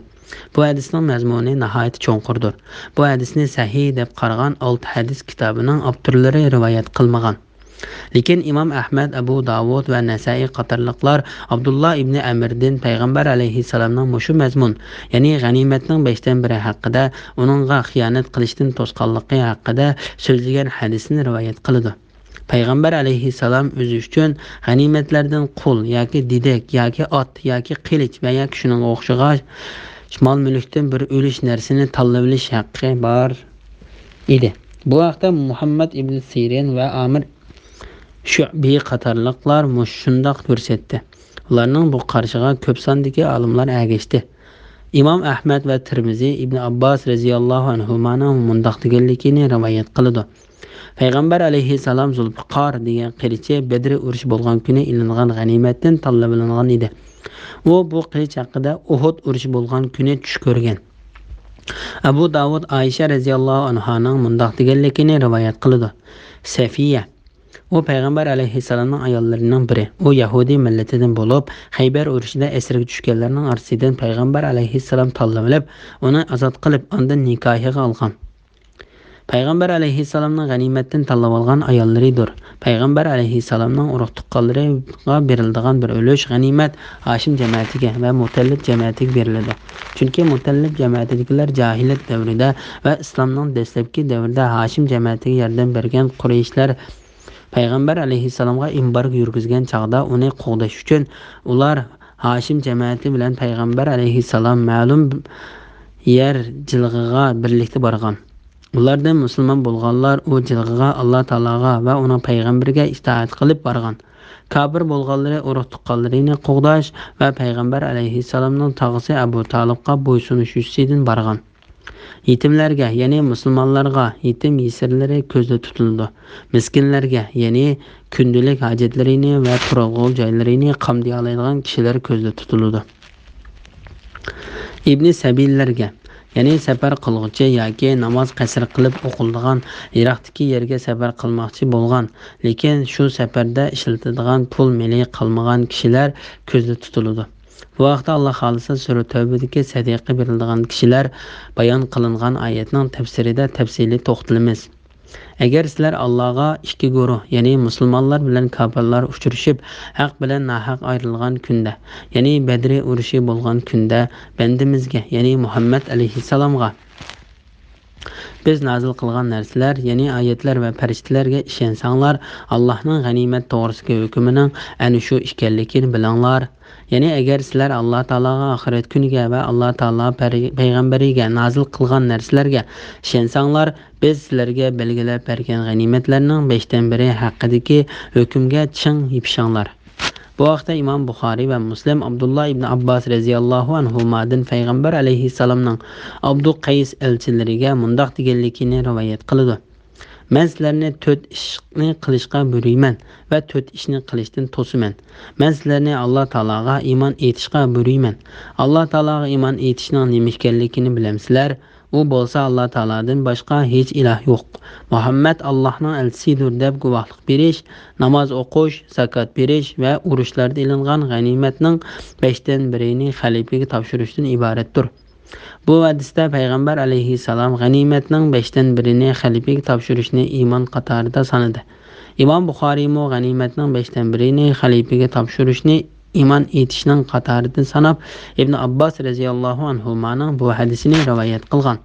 بۇ ھەدىسنىڭ مەزمۇنى ناھايىتى چوڭقۇردۇر. بۇ ھەدىسنى سەھىھ دەپ قارىغان ئالتە ھەدىس كىتابىنىڭ ئاپتورلىرى رىۋايەت قىلمىغان. لېكىن ئىمام ئەھمەد، ئەبۇ داۋۇد ۋە نەسائىي قاتارلىقلار ئابدۇللا ئىبنى ئەمىردىن پەيغەمبەر ئەلەيھىسسالامنىڭ مۇشۇ مەزمۇن، يەنى غەنىيمەتنىڭ بەشتىن بىرى ھەققىدە، ئۇنىڭغا خىيانەت قىلىشتىن توسقانلىقى ھەققىدە سۆزلىگەن ھەدىسىنى رىۋايەت قىلىدۇ. پەيغەمبەر ئەلەيھىسسالام ئۆزى ئۈچۈن غەنىيمەتلەردىن قۇل ياكى دېدەك ياكى ئات ياكى قىلىچ ۋە ياكى شۇنىڭغا ئوخشىغان مال-مۈلۈكتىن بىر ئۈلۈش نەرسىنى تاللىۋېلىش ھەققى بار ئىدى. بۇ ھەقتە مۇھەممەد ئىبن سىرىن ۋە ئامىر شۇئبى قاتارلىقلار مۇشۇنداق كۆرسەتتى. ئۇلارنىڭ بۇ قارىشىغا كۆپ ساندىكى ئالىملار ئەگەشتى. ئىمام ئەھمەد ۋە تىرمىزى ئىبن ئابباس رەزىياللاھۇ ئەنھۇمانىڭ مۇنداق دېگەنلىكىنى رىۋايەت قىلىدۇ: پەيغەمبەر ئەلەيھىسسالام زۇلپىقار دېگەن قىلىچى بەدرى ئۇرۇشى بولغان كۈنى ئېلىنغان غەنىيمەتتىن تاللىۋېلىنغان ئىدى. ئۇ بۇ قىلىچ ھەققىدە ئۇھۇد ئۇرۇشى بولغان كۈنى چۈش كۆرگەن. ئەبۇ داۋۇد ئائىشە رەزىياللاھۇ ئەنھانىڭ مۇنداق دېگەنلىكىنى رىۋايەت قىلىدۇ: سەفىيە، ئۇ پەيغەمبەر ئەلەيھىسسالامنىڭ ئاياللىرىنىڭ بىرى. ئۇ يەھۇدىي مىللىتىدىن بولۇپ، خەيبەر ئۇرۇشىدا ئەسىرگە چۈشكەنلەرنىڭ ئارىسىدىن پەيغەمبەر ئەلەيھىسسالام تاللىۋېلىپ، ئۇنى ئازاد قىلىپ، ئاندىن نىكاھىغا ئالغان. پەيغەمبەر ئەلەيھىسسالامنىڭ غەنىيمەتتىن تاللىۋالغان ئاياللىرىدۇر. پەيغەمبەر ئەلەيھىسسالامنىڭ ئۇرۇق-تۇغقانلىرىغا بېرىلىدىغان بىر ئۈلۈش غەنىيمەت ھاشىم جەمەتىگە ۋە مۇتەللىپ جەمەتىگە بېرىلىدۇ. چۈنكى مۇتەللىپ جەمەتىدىكىلەر جاھىلىيەت دەۋرىدە ۋە ئىسلامنىڭ دەسلەپكى دەۋرىدە ھاشىم جەمەتىگە ياردەم بەرگەن قۇرەيشلەر پەيغەمبەر ئەلەيھىسسالامغا ئېمبارگو يۈرگۈزگەن چاغدا ئۇنى قوغداش ئۈچۈن ئۇلار ھاشىم جەمەتى بىلەن پەيغەمبەر ئەلەيھىسسالام مەلۇم يەر جىلغىغا بىرلىكتە بارغان. ئۇلاردىن مۇسۇلمان بولغانلار ئۇ جىلغىغا ئاللا تائالاغا ۋە ئۇنىڭ پەيغەمبىرىگە ئىتائەت قىلىپ بارغان. كاپىر بولغانلىرى ئۇرۇق-تۇغقانلىرىنى قوغداش ۋە پەيغەمبەر ئەلەيھىسسالامنىڭ تاغىسى ئەبۇ تالىپقا بويسۇنۇش يۈزىسىدىن بارغان. يېتىملەرگە، يەنى مۇسۇلمانلارغا، يېتىم يېسىرلىرى كۆزدە تۇتۇلىدۇ. مىسكىنلەرگە، يەنى كۈندىلىك ھاجەتلىرىنى ۋە تۇرالغۇ جايلىرىنى قامدىيالايدىغان كىشىلەر كۆزدە تۇتۇلىدۇ. ئىبنى سەبىللەرگە، يەنى سەپەر قىلغۇچى ياكى ناماز قەسىر قىلىپ ئوقۇلىدىغان يىراقتىكى يەرگە سەپەر قىلماقچى بولغان، لېكىن شۇ سەپەردە ئىشلىتىدىغان پۇل مېلى قالمىغان كىشىلەر كۆزدە تۇتۇلىدۇ. بۇ ھەقتە ئاللا خالىسا سۈرە تەۋبىدىكى سەدىقە بېرىلىدىغان كىشىلەر بايان قىلىنغان ئايەتنىڭ تەپسىرىدە تەپسىلىي توختىلىمىز. ئەگەر سىلەر ئاللاغا ئىككى گۇرۇھ، يەنى مۇسۇلمانلار بىلەن كاپىرلار ئۇچرىشىپ، ھەق بىلەن ناھەق ئايرىلغان كۈندە، يەنى بەدرى ئۇرۇشى بولغان كۈندە بەندىمىزگە، يەنى مۇھەممەد ئەلەيھىسسالامغا بىز نازىل قىلغان نەرسىلەر، يەنى ئايەتلەر ۋە پەرىشتىلەرگە ئىشەنسەڭلار، ئاللاھنىڭ غەنىيمەت توغرىسىدىكى ھۆكمىنىڭ ئەنە شۇ ئىكەنلىكىنى بىلىڭلار. يەنى ئەگەر سىلەر ئاللا تائالاغا، ئاخىرەت كۈنىگە ۋە ئاللا تائالا پەر-، پەيغەمبىرىگە نازىل قىلغان نەرسىلەرگە ئىشەنسەڭلار، بىز سىلەرگە بەلگىلەپ بەرگەن غەنىيمەتلەرنىڭ بەشتىن بىرى ھەققىدىكى ھۆكۈمگە چىڭ يېپىشىڭلار. بۇ ھەقتە ئىمام بۇخارىي ۋە مۇسلىم ئابدۇللا ئىبنى ئابباس رەزىياللاھۇ ئەنھۇمادىن پەيغەمبەر ئەلەيھىسسالامنىڭ ئابدۇ قەيس ئەلچىلىرىگە مۇنداق دېگەنلىكىنى رىۋايەت قىلىدۇ: مەن سىلەرنى تۆت ئىشنى قىلىشقا بۇيرۇيمەن ۋە تۆت ئىشنى قىلىشتىن توسىمەن. مەن سىلەرنى ئاللا تائالاغا ئىمان ئېيتىشقا بۇيرۇيمەن. ئاللا تائالاغا ئىمان ئېيتىشنىڭ نېمە ئىكەنلىكىنى بىلەمسىلەر؟ ئۇ بولسا ئاللا تائالادىن باشقا ھېچ ئىلاھ يوق. مۇھەممەد ئاللاھنىڭ ئەلچىسىدۇر دەپ گۇۋاھلىق بېرىش، ناماز ئوقۇش، زاكات بېرىش ۋە ئۇرۇشلاردا ئېلىنغان غەنىيمەتنىڭ بەشتىن بىرىنى خەلىپىگە تاپشۇرۇشتىن ئىبارەتتۇر. بۇ ھەدىستە پەيغەمبەر ئەلەيھىسسالام غەنىيمەتنىڭ بەشتىن بىرىنى خەلىپىگە تاپشۇرۇشنى ئىمان قاتارىدا سانىدى. ئىمام بۇخارىيمۇ غەنىيمەتنىڭ بەشتىن بىرىنى خەلىپىگە تاپشۇرۇشنى ئىمان ئېيتىشنىڭ قاتارىدىن ساناپ، ئىبن ئابباس رەزىياللاھۇ ئەنھۇمانىڭ بۇ ھەدىسىنى رىۋايەت قىلغان.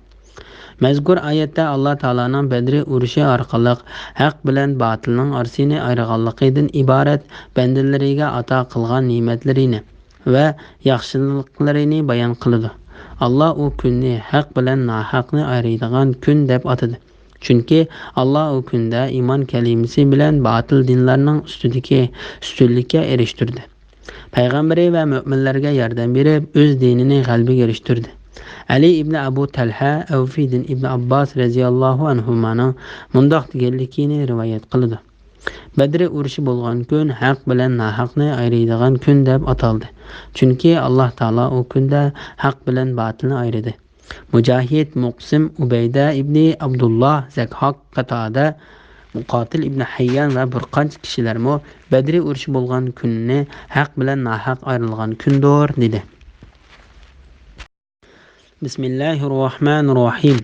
مەزكۇر ئايەتتە ئاللا تائالانىڭ بەدرى ئۇرۇشى ئارقىلىق ھەق بىلەن باتىلنىڭ ئارىسىنى ئايرىغانلىقىدىن ئىبارەت بەندىلىرىگە ئاتا قىلغان نېمەتلىرىنى ۋە ياخشىلىقلىرىنى بايان قىلىدۇ. ئاللا ئۇ كۈننى ھەق بىلەن ناھەقنى ئايرىيدىغان كۈن دەپ ئاتىدى. چۈنكى ئاللا ئۇ كۈندە ئىمان كەلىمىسى بىلەن باتىل دىنلارنىڭ ئۈستىدىكى ئۈستۈنلۈككە ئېرىشتۈردى. پەيغەمبىرى ۋە مۆمىنلەرگە ياردەم بېرىپ، ئۆز دىنىنى غەلىبىگە ئېرىشتۈردى. ئەلى ئىبنى ئەبۇ تەلھە ئەۋفىدىن ئىبنى ئابباس رەزىياللاھۇ ئەنھۇمانىڭ مۇنداق دېگەنلىكىنى رىۋايەت قىلىدۇ: بەدرى ئۇرۇشى بولغان كۈن ھەق بىلەن ناھەقنى ئايرىيدىغان كۈن دەپ ئاتالدى. چۈنكى ئاللا تائالا ئۇ كۈندە ھەق بىلەن باتىلنى ئايرىدى. مۇجاھىد، مۇقسىم، ئۇبەيدە ئىبنى ئابدۇللا، زەكھاك، قاتادە، مۇقاتىل ئىبنى ھەييان ۋە بىر قانچە كىشىلەرمۇ بەدرى ئۇرۇشى بولغان كۈننى ھەق بىلەن ناھەق ئايرىلغان كۈندۇر، دېدى. بىسمىللاھىررەھمانىررەھىم.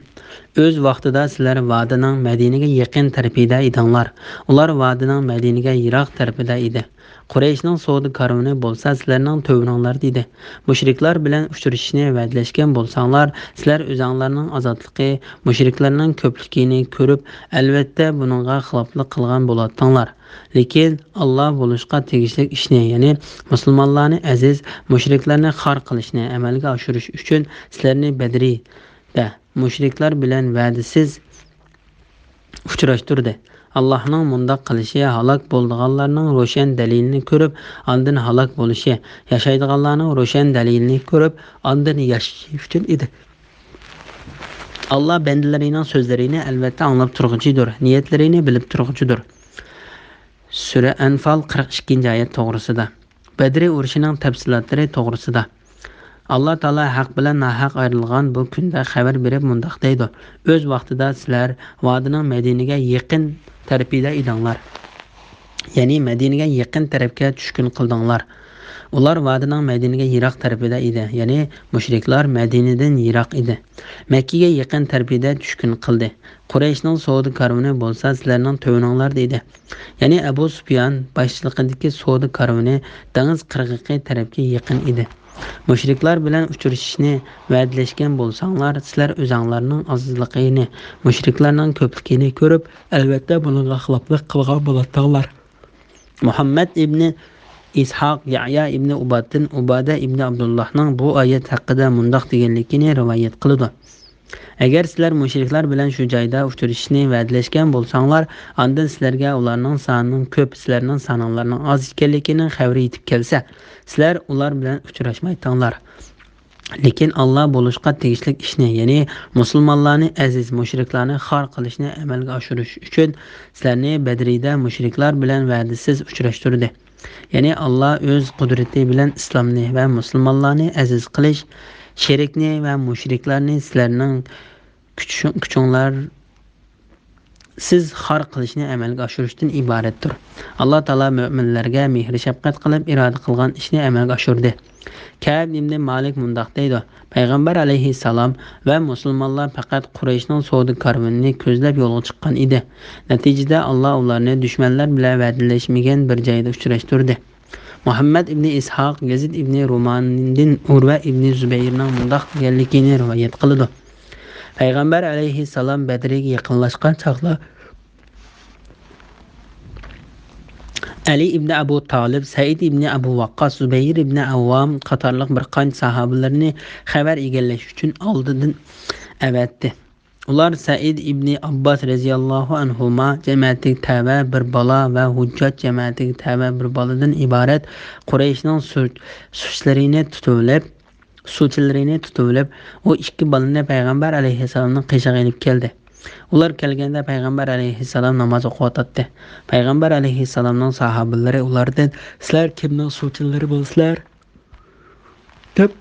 ئۆز ۋاقتىدا سىلەر ۋادىنىڭ مەدىنىگە يېقىن تەرىپىدە ئىدىڭلار. ئۇلار ۋادىنىڭ مەدىنىگە يىراق تەرىپىدە ئىدى. قۇرەيشنىڭ سودا كارۋىنى بولسا سىلەرنىڭ تۆۋىنىڭلاردا ئىدى. مۇشرىكلار بىلەن ئۇچرىشىشنى ۋەدىلەشكەن بولساڭلار، سىلەر ئۆزەڭلارنىڭ ئازادلىقى، مۇشرىكلارنىڭ كۆپلۈكىنى كۆرۈپ، ئەلۋەتتە بۇنىڭغا خىلاپلىق قىلغان بولاتتىڭلار. لېكىن ئاللا بولۇشقا تېگىشلىك ئىشنى، يەنى مۇسۇلمانلارنى ئەزىز، مۇشرىكلارنى خار قىلىشنى ئەمەلگە ئاشۇرۇش ئۈچۈن سىلەرنى بەدرىدە مۇشرىكلار بىلەن ۋەدىسىز ئۇچراشتۇردى. ئاللاھنىڭ مۇنداق قىلىشى ھالاك بولىدىغانلارنىڭ روشەن دەلىلىنى كۆرۈپ، ئاندىن ھالاك بولۇشى، ياشايدىغانلارنىڭ روشەن دەلىلىنى كۆرۈپ، ئاندىن ياشىشى ئۈچۈن ئىدى. ئاللا بەندىلىرىنىڭ سۆزلىرىنى ئەلۋەتتە ئاڭلاپ تۇرغۇچىدۇر، نىيەتلىرىنى بىلىپ تۇرغۇچىدۇر. سۈرە ئەنفال، قىرىق ئىككىنچى ئايەت توغرىسىدا. بەدرى ئۇرۇشىنىڭ تەپسىلاتلىرى توغرىسىدا. ئاللا تائالا ھەق بىلەن ناھەق ئايرىلغان بۇ كۈندە خەۋەر بېرىپ مۇنداق دەيدۇ: ئۆز ۋاقتىدا سىلەر ۋادىنىڭ مەدىنىگە يېقىن تەرىپىدە ئىدىڭلار. يەنى مەدىنىگە يېقىن تەرەپكە چۈشكۈن قىلدىڭلار. ئۇلار ۋادىنىڭ مەدىنىگە يىراق تەرىپىدە ئىدى، يەنى مۇشرىكلار مەدىنىدىن يىراق ئىدى. مەككىگە يېقىن تەرىپىدە چۈشكۈن قىلدى. قۇرەيشنىڭ سودا كارۋىنى بولسا سىلەرنىڭ تۆۋىنىڭلاردا ئىدى. يەنى ئەبۇ سۇپيان باشچىلىقىدىكى سودا كارۋىنى دېڭىز قىرغىقى تەرەپكە يېقىن ئىدى. مۇشرىكلار بىلەن ئۇچرىشىشنى ۋەدىلەشكەن بولساڭلار، سىلەر ئۆزەڭلارنىڭ ئازلىقىنى، مۇشرىكلارنىڭ كۆپلۈكىنى كۆرۈپ، ئەلۋەتتە بۇنىڭغا خىلاپلىق قىلغان بولاتتىڭلار. مۇھەممەد ئىبنى ئىسھاق يەھيا ئىبنى ئۇبادتىن ئۇبادە ئىبنى ئابدۇللاھنىڭ بۇ ئايەت ھەققىدە مۇنداق دېگەنلىكىنى رىۋايەت قىلىدۇ: ئەگەر سىلەر مۇشرىكلار بىلەن شۇ جايدا ئۇچرىشىشنى ۋەدىلەشكەن بولساڭلار، ئاندىن سىلەرگە ئۇلارنىڭ سانىنىڭ كۆپ، سىلەرنىڭ سانىڭلارنىڭ ئاز ئىكەنلىكىنىڭ خەۋىرى يېتىپ كەلسە، سىلەر ئۇلار بىلەن ئۇچراشمايتتىڭلار. لېكىن ئاللا بولۇشقا تېگىشلىك ئىشنى، يەنى مۇسۇلمانلارنى ئەزىز، مۇشرىكلارنى خار قىلىشنى ئەمەلگە ئاشۇرۇش ئۈچۈن سىلەرنى بەدرىدە مۇشرىكلار بىلەن ۋەدىسىز ئۇچراشتۇردى. يەنى ئاللا ئۆز قۇدرىتى بىلەن ئىسلامنى ۋە مۇسۇلمانلارنى ئەزىز قىلىش، شېرىكنى ۋە مۇشرىكلارنى سىلەرنىڭ كۈچ-، كۈچۈڭلار سىز خار قىلىشنى ئەمەلگە ئاشۇرۇشتىن ئىبارەتتۇر. ئاللا تائالا مۆمىنلەرگە مېھرى شەپقەت قىلىپ، ئىرادە قىلغان ئىشنى ئەمەلگە ئاشۇردى. كەئب ئىبنى مالىك مۇنداق دەيدۇ: پەيغەمبەر ئەلەيھىسسالام ۋە مۇسۇلمانلار پەقەت قۇرەيشنىڭ سودا كارۋىنىنى كۆزلەپ يولغا چىققان ئىدى. نەتىجىدە، ئاللا ئۇلارنى دۈشمەنلەر بىلەن ۋەدىلەشمىگەن بىر جايدا ئۇچراشتۇردى. مۇھەممەد ئىبنى ئىسھاق يەزىد ئىبنى روماندىن ئۇرۋە ئىبنى زۇبەيرنىڭ مۇنداق دېگەنلىكىنى رىۋايەت قىلىدۇ: پەيغەمبەر ئەلەيھىسسالام بەدرىگە يېقىنلاشقان چاغدا، ئەلى ئىبنى ئەبۇ تالىپ، سەئىد ئىبنى ئەبۇ ۋەققاس، زۇبەير ئىبنى ئەۋۋام قاتارلىق بىر قانچە ساھابىلىرىنى خەۋەر ئىگىلەش ئۈچۈن ئالدىدىن ئەۋەتتى. ئۇلار سەئىد ئىبنى ئابباس رەزىياللاھۇ ئەنھۇما جەمەتىگە تەۋە بىر بالا ۋە ھۇججاج جەمەتىگە تەۋە بىر بالىدىن ئىبارەت قۇرەيشنىڭ سۇ-، سۇچىلىرىنى تۇتۇۋېلىپ، سۇچىلىرىنى تۇتۇۋېلىپ، ئۇ ئىككى بالىنى پەيغەمبەر ئەلەيھىسسالامنىڭ قېشىغا ئېلىپ كەلدى. ئۇلار كەلگەندە پەيغەمبەر ئەلەيھىسسالام ناماز ئوقۇۋاتاتتى. پەيغەمبەر ئەلەيھىسسالامنىڭ ساھابىلىرى ئۇلاردىن، «سىلەر كىمنىڭ سۇچىلىرى بولىسىلەر؟» دەپ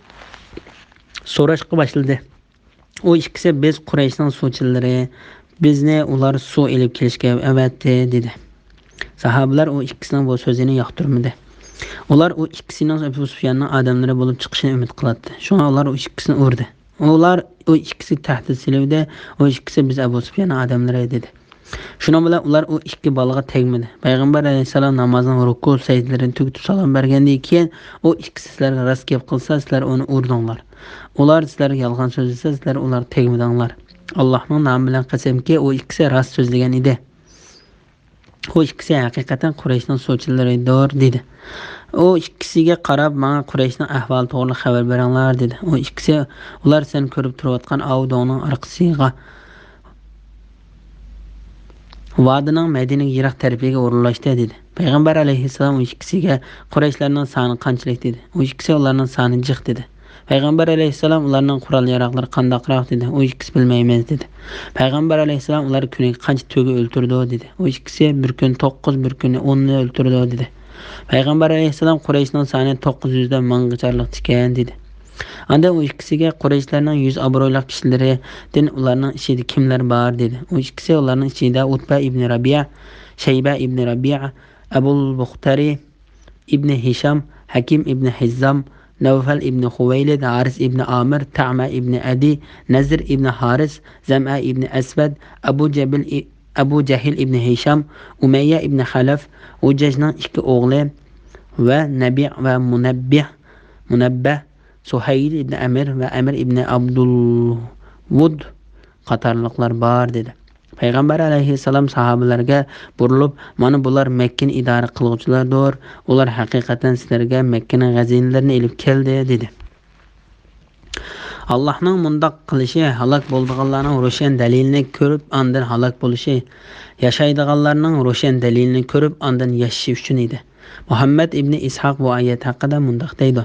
سوراشقا باشلىدى. ئۇ ئىككىسى، «بىز قۇرەيشنىڭ سۇچىلىرى، بىزنى ئۇلار سۇ ئېلىپ كېلىشكە ئەۋەتتى» دېدى. ساھابىلەر ئۇ ئىككىسىنىڭ بۇ سۆزىنى ياقتۇرمىدى. ئۇلار ئۇ ئىككىسىنىڭ ئەبۇ سۇفياننىڭ ئادەملىرى بولۇپ چىقىشىنى ئۈمىد قىلاتتى. شۇڭا ئۇلار ئۇ ئىككىسىنى ئۇردى. ئۇلار ئۇ ئىككىسىگە تەھدىت سېلىۋىدى، ئۇ ئىككىسى، «بىز ئەبۇ سۇفياننىڭ ئادەملىرى» دېدى. شۇنىڭ بىلەن ئۇلار ئۇ ئىككى بالىغا تەگمىدى. پەيغەمبەر ئەلەيھىسسالام نامازنىڭ رۇكۇ سەجدىلىرىنى تۈگىتىپ سالام بەرگەندىن كېيىن، «ئۇ ئىككىسى سىلەرگە راست گەپ قىلسا، سىلەر ئۇنى ئۇردۇڭلار. ئۇلار سىلەرگە يالغان سۆزلىسە، سىلەر ئۇلارغا تەگمىدىڭلار. ئاللاھنىڭ نامى بىلەن قەسەمكى، ئۇ ئىككىسى راست سۆزلىگەن ئىدى. ئۇ ئىككىسى ھەقىقەتەن قۇرەيشنىڭ سۇچىلىرىدۇر» دېدى. ئۇ ئىككىسىگە قاراپ، «ماڭا قۇرەيشنىڭ ئەھۋالى توغرىلىق خەۋەر بېرىڭلار» دېدى. ئۇ ئىككىسى، «ئۇلار سەن كۆرۈپ تۇرۇۋاتقان ئاۋۇ دۆڭنىڭ ئارقىسىغا، ۋادىنىڭ مەدىنىگە يىراق تەرىپىگە ئورۇنلاشتى» دېدى. پەيغەمبەر ئەلەيھىسسالام ئۇ ئىككىسىگە، «قۇرەيشلەرنىڭ سانى قانچىلىك؟» دېدى. ئۇ ئىككىسى، «ئۇلارنىڭ سانى جىق» دېدى. پەيغەمبەر ئەلەيھىسسالام، «ئۇلارنىڭ قورال-ياراغلىرى قانداقراق؟» دېدى. ئۇ ئىككىسى، «بىلمەيمىز» دېدى. پەيغەمبەر ئەلەيھىسسالام، «ئۇلار كۈنىگە قانچە تۆگە ئۆلتۈرىدۇ؟» دېدى. ئۇ ئىككىسى، «بىر كۈنى توققۇز، بىر كۈنى ئوننى ئۆلتۈرىدۇ» دېدى. پەيغەمبەر ئەلەيھىسسالام، «قۇرەيشنىڭ سانى توققۇز يۈزدىن مىڭغىچە ئارىلىقتا ئىكەن» دېدى. ئاندىن ئۇ ئىككىسىگە، «قۇرەيشلەرنىڭ يۈز ئابرۇيلۇق كىشىلىرىدىن ئۇلارنىڭ ئىچىدە كىملەر بار؟» دېدى. ئۇ ئىككىسى، «ئۇلارنىڭ ئىچىدە ئۇتبە ئىبنى رەبىئە، شەيبە ئىبنى رەبىئە، ئەبۇل بۇختەرى، ئىبنى ھىشام، ھەكىم ئىبنى ھىززام، نەۋفەل ئىبنى خۇۋەيلىد، ھارىس ئىبنى ئامىر، تەئمە ئىبنى ئەدى، نەزىر ئىبنى ھارىس، زەمئە ئىبنى ئەسۋەد، ئەبۇ جەبىل ئى-، ئەبۇ جەھىل ئىبنى ھىشام، ئۇمەييە ئىبنى خەلەف، ھۇجەجنىڭ ئىككى ئوغلى ۋە نەبىئ ۋە مۇنەببىھ، مۇنەببەھ، سۇھەيل ئىبنى ئەمىر ۋە ئەمىر ئىبنى ئابدۇلۋۇد قاتارلىقلار بار» دېدى. پەيغەمبەر ئەلەيھىسسالام ساھابىلەرگە بۇرۇلۇپ، «مانا بۇلار مەككىنى ئىدارە قىلغۇچىلاردۇر، ئۇلار ھەقىقەتەن سىلەرگە مەككىنىڭ غەزىنىلىرىنى ئېلىپ كەلدى» دېدى. ئاللاھنىڭ مۇنداق قىلىشى ھالاك بولىدىغانلارنىڭ روشەن دەلىلىنى كۆرۈپ ئاندىن ھالاك بولۇشى، ياشايدىغانلارنىڭ روشەن دەلىلىنى كۆرۈپ ئاندىن ياشىشى ئۈچۈن ئىدى. مۇھەممەد ئىبنى ئىسھاق بۇ ئايەت ھەققىدە مۇنداق دەيدۇ،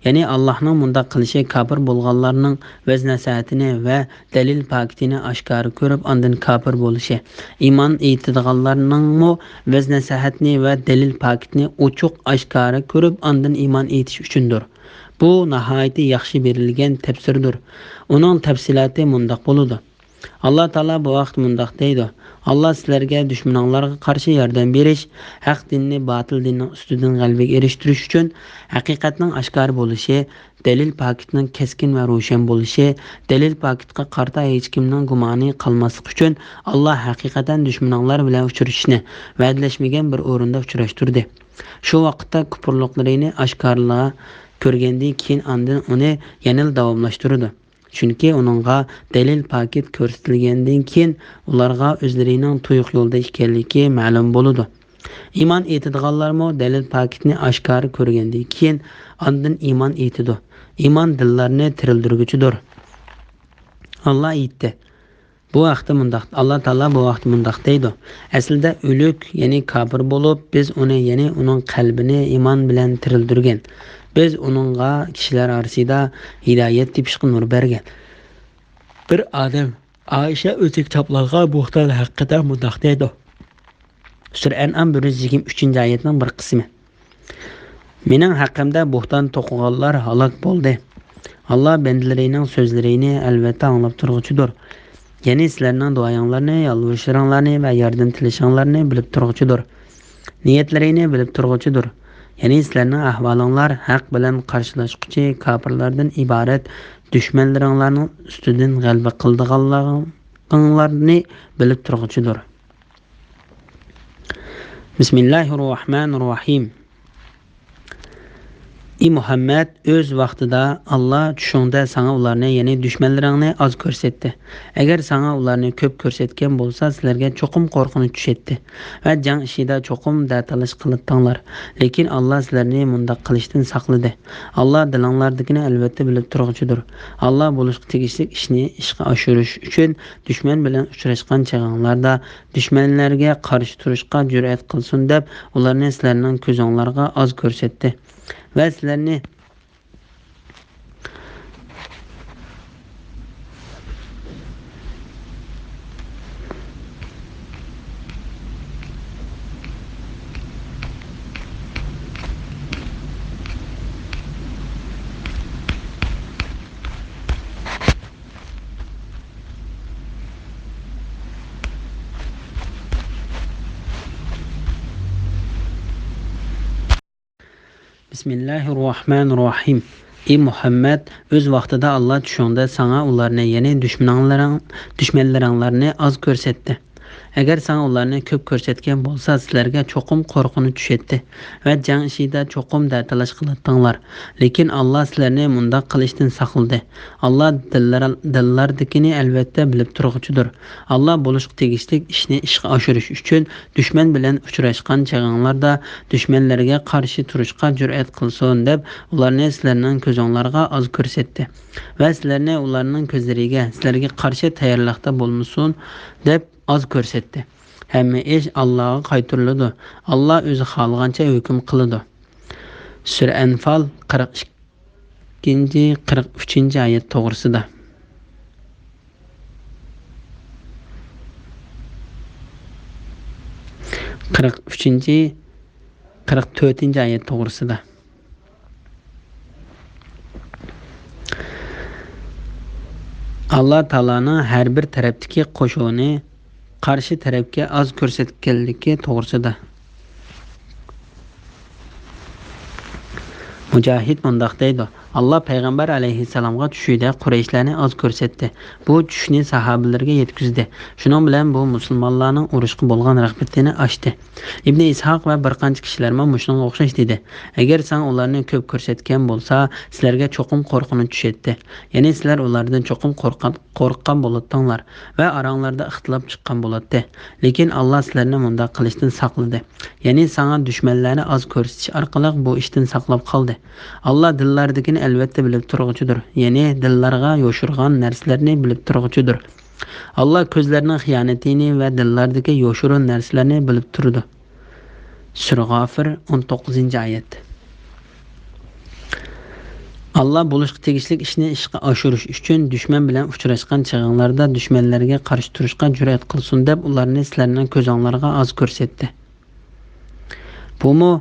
يەنى ئاللاھنىڭ مۇنداق قىلىشى كاپىر بولغانلارنىڭ ۋەز-نەسىھەتىنى ۋە دەلىل پاكىتىنى ئاشكارا كۆرۈپ ئاندىن كاپىر بولۇشى، ئىمان ئېيتىدىغانلارنىڭمۇ ۋەز-نەسىھەتنى ۋە دەلىل پاكىتىنى ئوچۇق ئاشكارا كۆرۈپ ئاندىن ئىمان ئېيتىشى ئۈچۈندۇر. بۇ ناھايىتى ياخشى بېرىلگەن تەپسىردۇر. ئۇنىڭ تەپسىلاتى مۇنداق بولىدۇ. ئاللا تائالا بۇ ھەقتە مۇنداق دەيدۇ، «ئاللا سىلەرگە دۈشمىنىڭلارغا قارشى ياردەم بېرىش، ھەق دىننى باتىل دىننىڭ ئۈستىدىن غەلىبىگە ئېرىشتۈرۈش ئۈچۈن ھەقىقەتنىڭ ئاشكارا بولۇشى، دەلىل پاكىتنىڭ كەسكىن ۋە روشەن بولۇشى، دەلىل پاكىتقا قارىتا ھېچكىمنىڭ گۇمانى قالماسلىقى ئۈچۈن ئاللا ھەقىقەتەن دۈشمىنىڭلار بىلەن ئۇچرىشىشنى ۋەدىلەشمىگەن بىر ئورۇندا ئۇچراشتۇردى. شۇ ۋاقىتتا كۇپۇرلۇقلىرىنى ئاشكارىلا كۆرگەندىن كېيىن ئاندىن ئۇنى يەنىلا داۋاملاشتۇرىدۇ. چۈنكى ئۇنىڭغا دەلىل پاكىت كۆرسىتىلگەندىن كېيىن ئۇلارغا ئۆزلىرىنىڭ تۇيۇق يولدا ئىكەنلىكى مەلۇم بولىدۇ. ئىمان ئېيتىدىغانلارمۇ دەلىل پاكىتنى ئاشكارا كۆرگەندىن كېيىن ئاندىن ئىمان ئېيتىدۇ. ئىمان دىللارنى تىرىلدۈرگۈچىدۇر. ئاللا ئېيتتى، بۇ ھەقتە مۇنداق، ئاللا تائالا بۇ ھەقتە مۇنداق دەيدۇ، ئەسلىدە ئۆلۈك، يەنى كاپىر بولۇپ، بىز ئۇنى، يەنى ئۇنىڭ قەلبىنى ئىمان بىلەن تىرىلدۈرگەن. بىز ئۇنىڭغا كىشىلەر ئارىسىدا ھىدايەت تېپىشقا نۇر بەرگەن. بىر ئادەم ئائىشە ئۆزى كىتابلارغا بۇھتان ھەققىدە مۇنداق دەيدۇ. سۈرە ئەنئام بىر يۈز يىگىرمە ئۈچىنچى ئايەتنىڭ بىر قىسمى. مېنىڭ ھەققىمدە بۇھتان توقۇغانلار ھالاك بولدى. ئاللا بەندىلىرىنىڭ سۆزلىرىنى ئەلۋەتتە ئاڭلاپ تۇرغۇچىدۇر. يەنى سىلەرنىڭ دۇئايىڭلارنى، يالۋۇرۇشلىرىڭلارنى ۋە ياردەم تىلىشىڭلارنى بىلىپ تۇرغۇچىدۇر. نىيەتلىرىنى بىلىپ تۇرغۇچىدۇر. يەنى سىلەرنىڭ ئەھۋالىڭلار ھەق بىلەن قارشىلاشقۇچى كاپىرلاردىن ئىبارەت دۈشمەنلىرىڭلارنىڭ ئۈستىدىن غەلىبە قىلىدىغانلىقىڭلارنى بىلىپ تۇرغۇچىدۇر. بىسمىللاھىر راھمانىر راھىم. ئى مۇھەممەد، ئۆز ۋاقتىدا ئاللا چۈشۈڭدە ساڭا ئۇلارنى، يەنى دۈشمەنلىرىڭنى ئاز كۆرسەتتى. ئەگەر ساڭا ئۇلارنى كۆپ كۆرسەتكەن بولسا، سىلەرگە چوقۇم قورقۇنچ چۈشەتتى ۋە جەڭ ئىچىدە چوقۇم دەتالىش قىلاتتىڭلار. لېكىن ئاللا سىلەرنى مۇنداق قىلىشتىن ساقلىدى. ئاللا دىلىڭلاردىكىنى ئەلۋەتتە بىلىپ تۇرغۇچىدۇر. ئاللا بولۇشقا تېگىشلىك ئىشنى ئىشقا ئاشۇرۇش ئۈچۈن دۈشمەن بىلەن ئۇچراشقان چېغىڭلاردا دۈشمەنلەرگە قارشى تۇرۇشقا جۈرئەت قىلسۇن دەپ، ئۇلارنى سىلەرنىڭ كۆزۈڭلارغا ئاز كۆرسەتتى ۋە سىلەرنى، بىسمىللاھىررەھمانىررەھىم. ئى مۇھەممەد، ئۆز ۋاقتىدا ئاللا چۈشۈڭدە ساڭا ئۇلارنى، يەنى دۈشمەنلىرىڭ-، دۈشمەنلىرىڭلارنى ئاز كۆرسەتتى. ئەگەر ساڭا ئۇلارنى كۆپ كۆرسەتكەن بولسا، سىلەرگە چوقۇم قورقۇنچ چۈشەتتى ۋە جەڭ ئىچىدە چوقۇم دەتالاش قىلاتتىڭلار. لېكىن ئاللا سىلەرنى مۇنداق قىلىشتىن ساقلىدى. ئاللا دىللار-، دىللاردىكىنى ئەلۋەتتە بىلىپ تۇرغۇچىدۇر. ئاللا بولۇشقا تېگىشلىك ئىشنى ئىشقا ئاشۇرۇش ئۈچۈن دۈشمەن بىلەن ئۇچراشقان چېغىڭلاردا دۈشمەنلەرگە قارشى تۇرۇشقا جۈرئەت قىلسۇن دەپ، ئۇلارنى سىلەرنىڭ كۆزۈڭلارغا ئاز كۆرسەتتى ۋە سىلەرنى ئۇلارنىڭ كۆزلىرىگە، سىلەرگە قارشى تەييارلىقتا بولمىسۇن دەپ ئاز كۆرسەتتى. ھەممە ئىش ئاللاغا قايتۇرۇلىدۇ. ئاللا ئۆزى خالىغانچە ھۆكۈم قىلىدۇ. سۈرە ئەنفال، قىرىق ئىككىنچى، قىرىق ئۈچىنچى ئايەت توغرىسىدا. قىرىق ئۈچىنچى، قىرىق تۆتىنچى ئايەت توغرىسىدا. ئاللا تائالانىڭ ھەر بىر تەرەپتىكى قوشۇنى قارشى تەرەپكە ئاز كۆرسەتكەنلىكى توغرىسىدا. مۇجاھىد مۇنداق دەيدۇ: ئاللا پەيغەمبەر ئەلەيھىسسالامغا چۈشىدە قۇرەيشلەرنى ئاز كۆرسەتتى. بۇ چۈشنى ساھابىلىرىگە يەتكۈزدى. شۇنىڭ بىلەن بۇ مۇسۇلمانلارنىڭ ئۇرۇشقا بولغان رىغبىتىنى ئاشتى. ئىبنى ئىسھاق ۋە بىر قانچە كىشىلەرمۇ مۇشۇنىڭغا ئوخشاش دېدى. ئەگەر ساڭا ئۇلارنى كۆپ كۆرسەتكەن بولسا، سىلەرگە چوقۇم قورقۇنچ چۈشەتتى. يەنى سىلەر ئۇلاردىن چوقۇم قورققان، قورققان بولاتتىڭلار ۋە ئاراڭلاردا ئىختىلاپ چىققان بولاتتى. لېكىن ئاللا سىلەرنى مۇنداق قىلىشتىن ساقلىدى. يەنى ساڭا دۈشمەنلەرنى ئاز كۆرسىتىش ئارقىلىق بۇ ئىشتىن ساقلاپ قالدى. ئاللا دىللاردىكىنى ئەلۋەتتە بىلىپ تۇرغۇچىدۇر. يەنى دىللارغا يوشۇرغان نەرسىلەرنى بىلىپ تۇرغۇچىدۇر. ئاللا كۆزلەرنىڭ خىيانىتىنى ۋە دىللاردىكى يوشۇرۇن نەرسىلەرنى بىلىپ تۇرىدۇ. سۈرە غافىر، ئون توققۇزىنچى ئايەت. ئاللا بولۇشقا تېگىشلىك ئىشنى ئىشقا ئاشۇرۇش ئۈچۈن دۈشمەن بىلەن ئۇچراشقان چېغىڭلاردا دۈشمەنلەرگە قارشى تۇرۇشقا جۈرئەت قىلسۇن دەپ ئۇلارنى سىلەرنىڭ كۆزۈڭلارغا ئاز كۆرسەتتى. بۇمۇ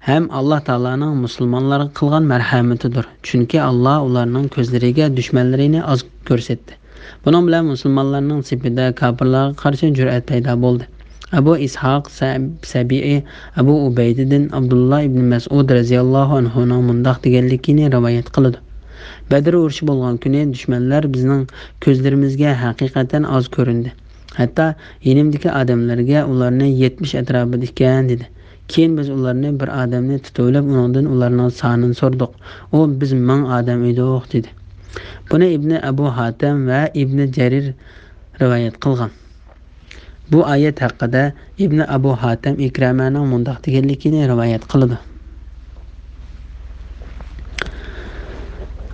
ھەم ئاللا تائالانىڭ مۇسۇلمانلارغا قىلغان مەرھەمىتىدۇر. چۈنكى ئاللا ئۇلارنىڭ كۆزلىرىگە دۈشمەنلىرىنى ئاز كۆرسەتتى. بۇنىڭ بىلەن مۇسۇلمانلارنىڭ سېپىدە كاپىرلارغا قارشى جۈرئەت پەيدا بولدى. ئەبۇ ئىسھاق سە-، سەبىئى، ئەبۇ ئۇبەيدىدىن، ئابدۇللا ئىبنى مەسئۇد رەزىياللاھۇ ئەنھۇنىڭ مۇنداق دېگەنلىكىنى رىۋايەت قىلىدۇ: بەدر ئۇرۇشى بولغان كۈنى دۈشمەنلەر بىزنىڭ كۆزلىرىمىزگە ھەقىقەتەن ئاز كۆرۈندى. ھەتتا يېنىمدىكى ئادەملەرگە ئۇلارنى يەتمىش ئەتراپىدا ئىكەن، دېدى. كېيىن بىز ئۇلارنى بىر ئادەمنى تۇتۇۋېلىپ، ئۇنىڭدىن ئۇلارنىڭ سانىنى سورىدۇق. ئۇ، بىز مىڭ ئادەم ئىدۇق، دېدى. بۇنى ئىبنى ئەبۇ ھاتەم ۋە ئىبنى جەرىر رىۋايەت قىلغان. بۇ ئايەت ھەققىدە ئىبنى ئەبۇ ھاتەم ئىكرەمەنىڭ مۇنداق دېگەنلىكىنى رىۋايەت قىلىدۇ: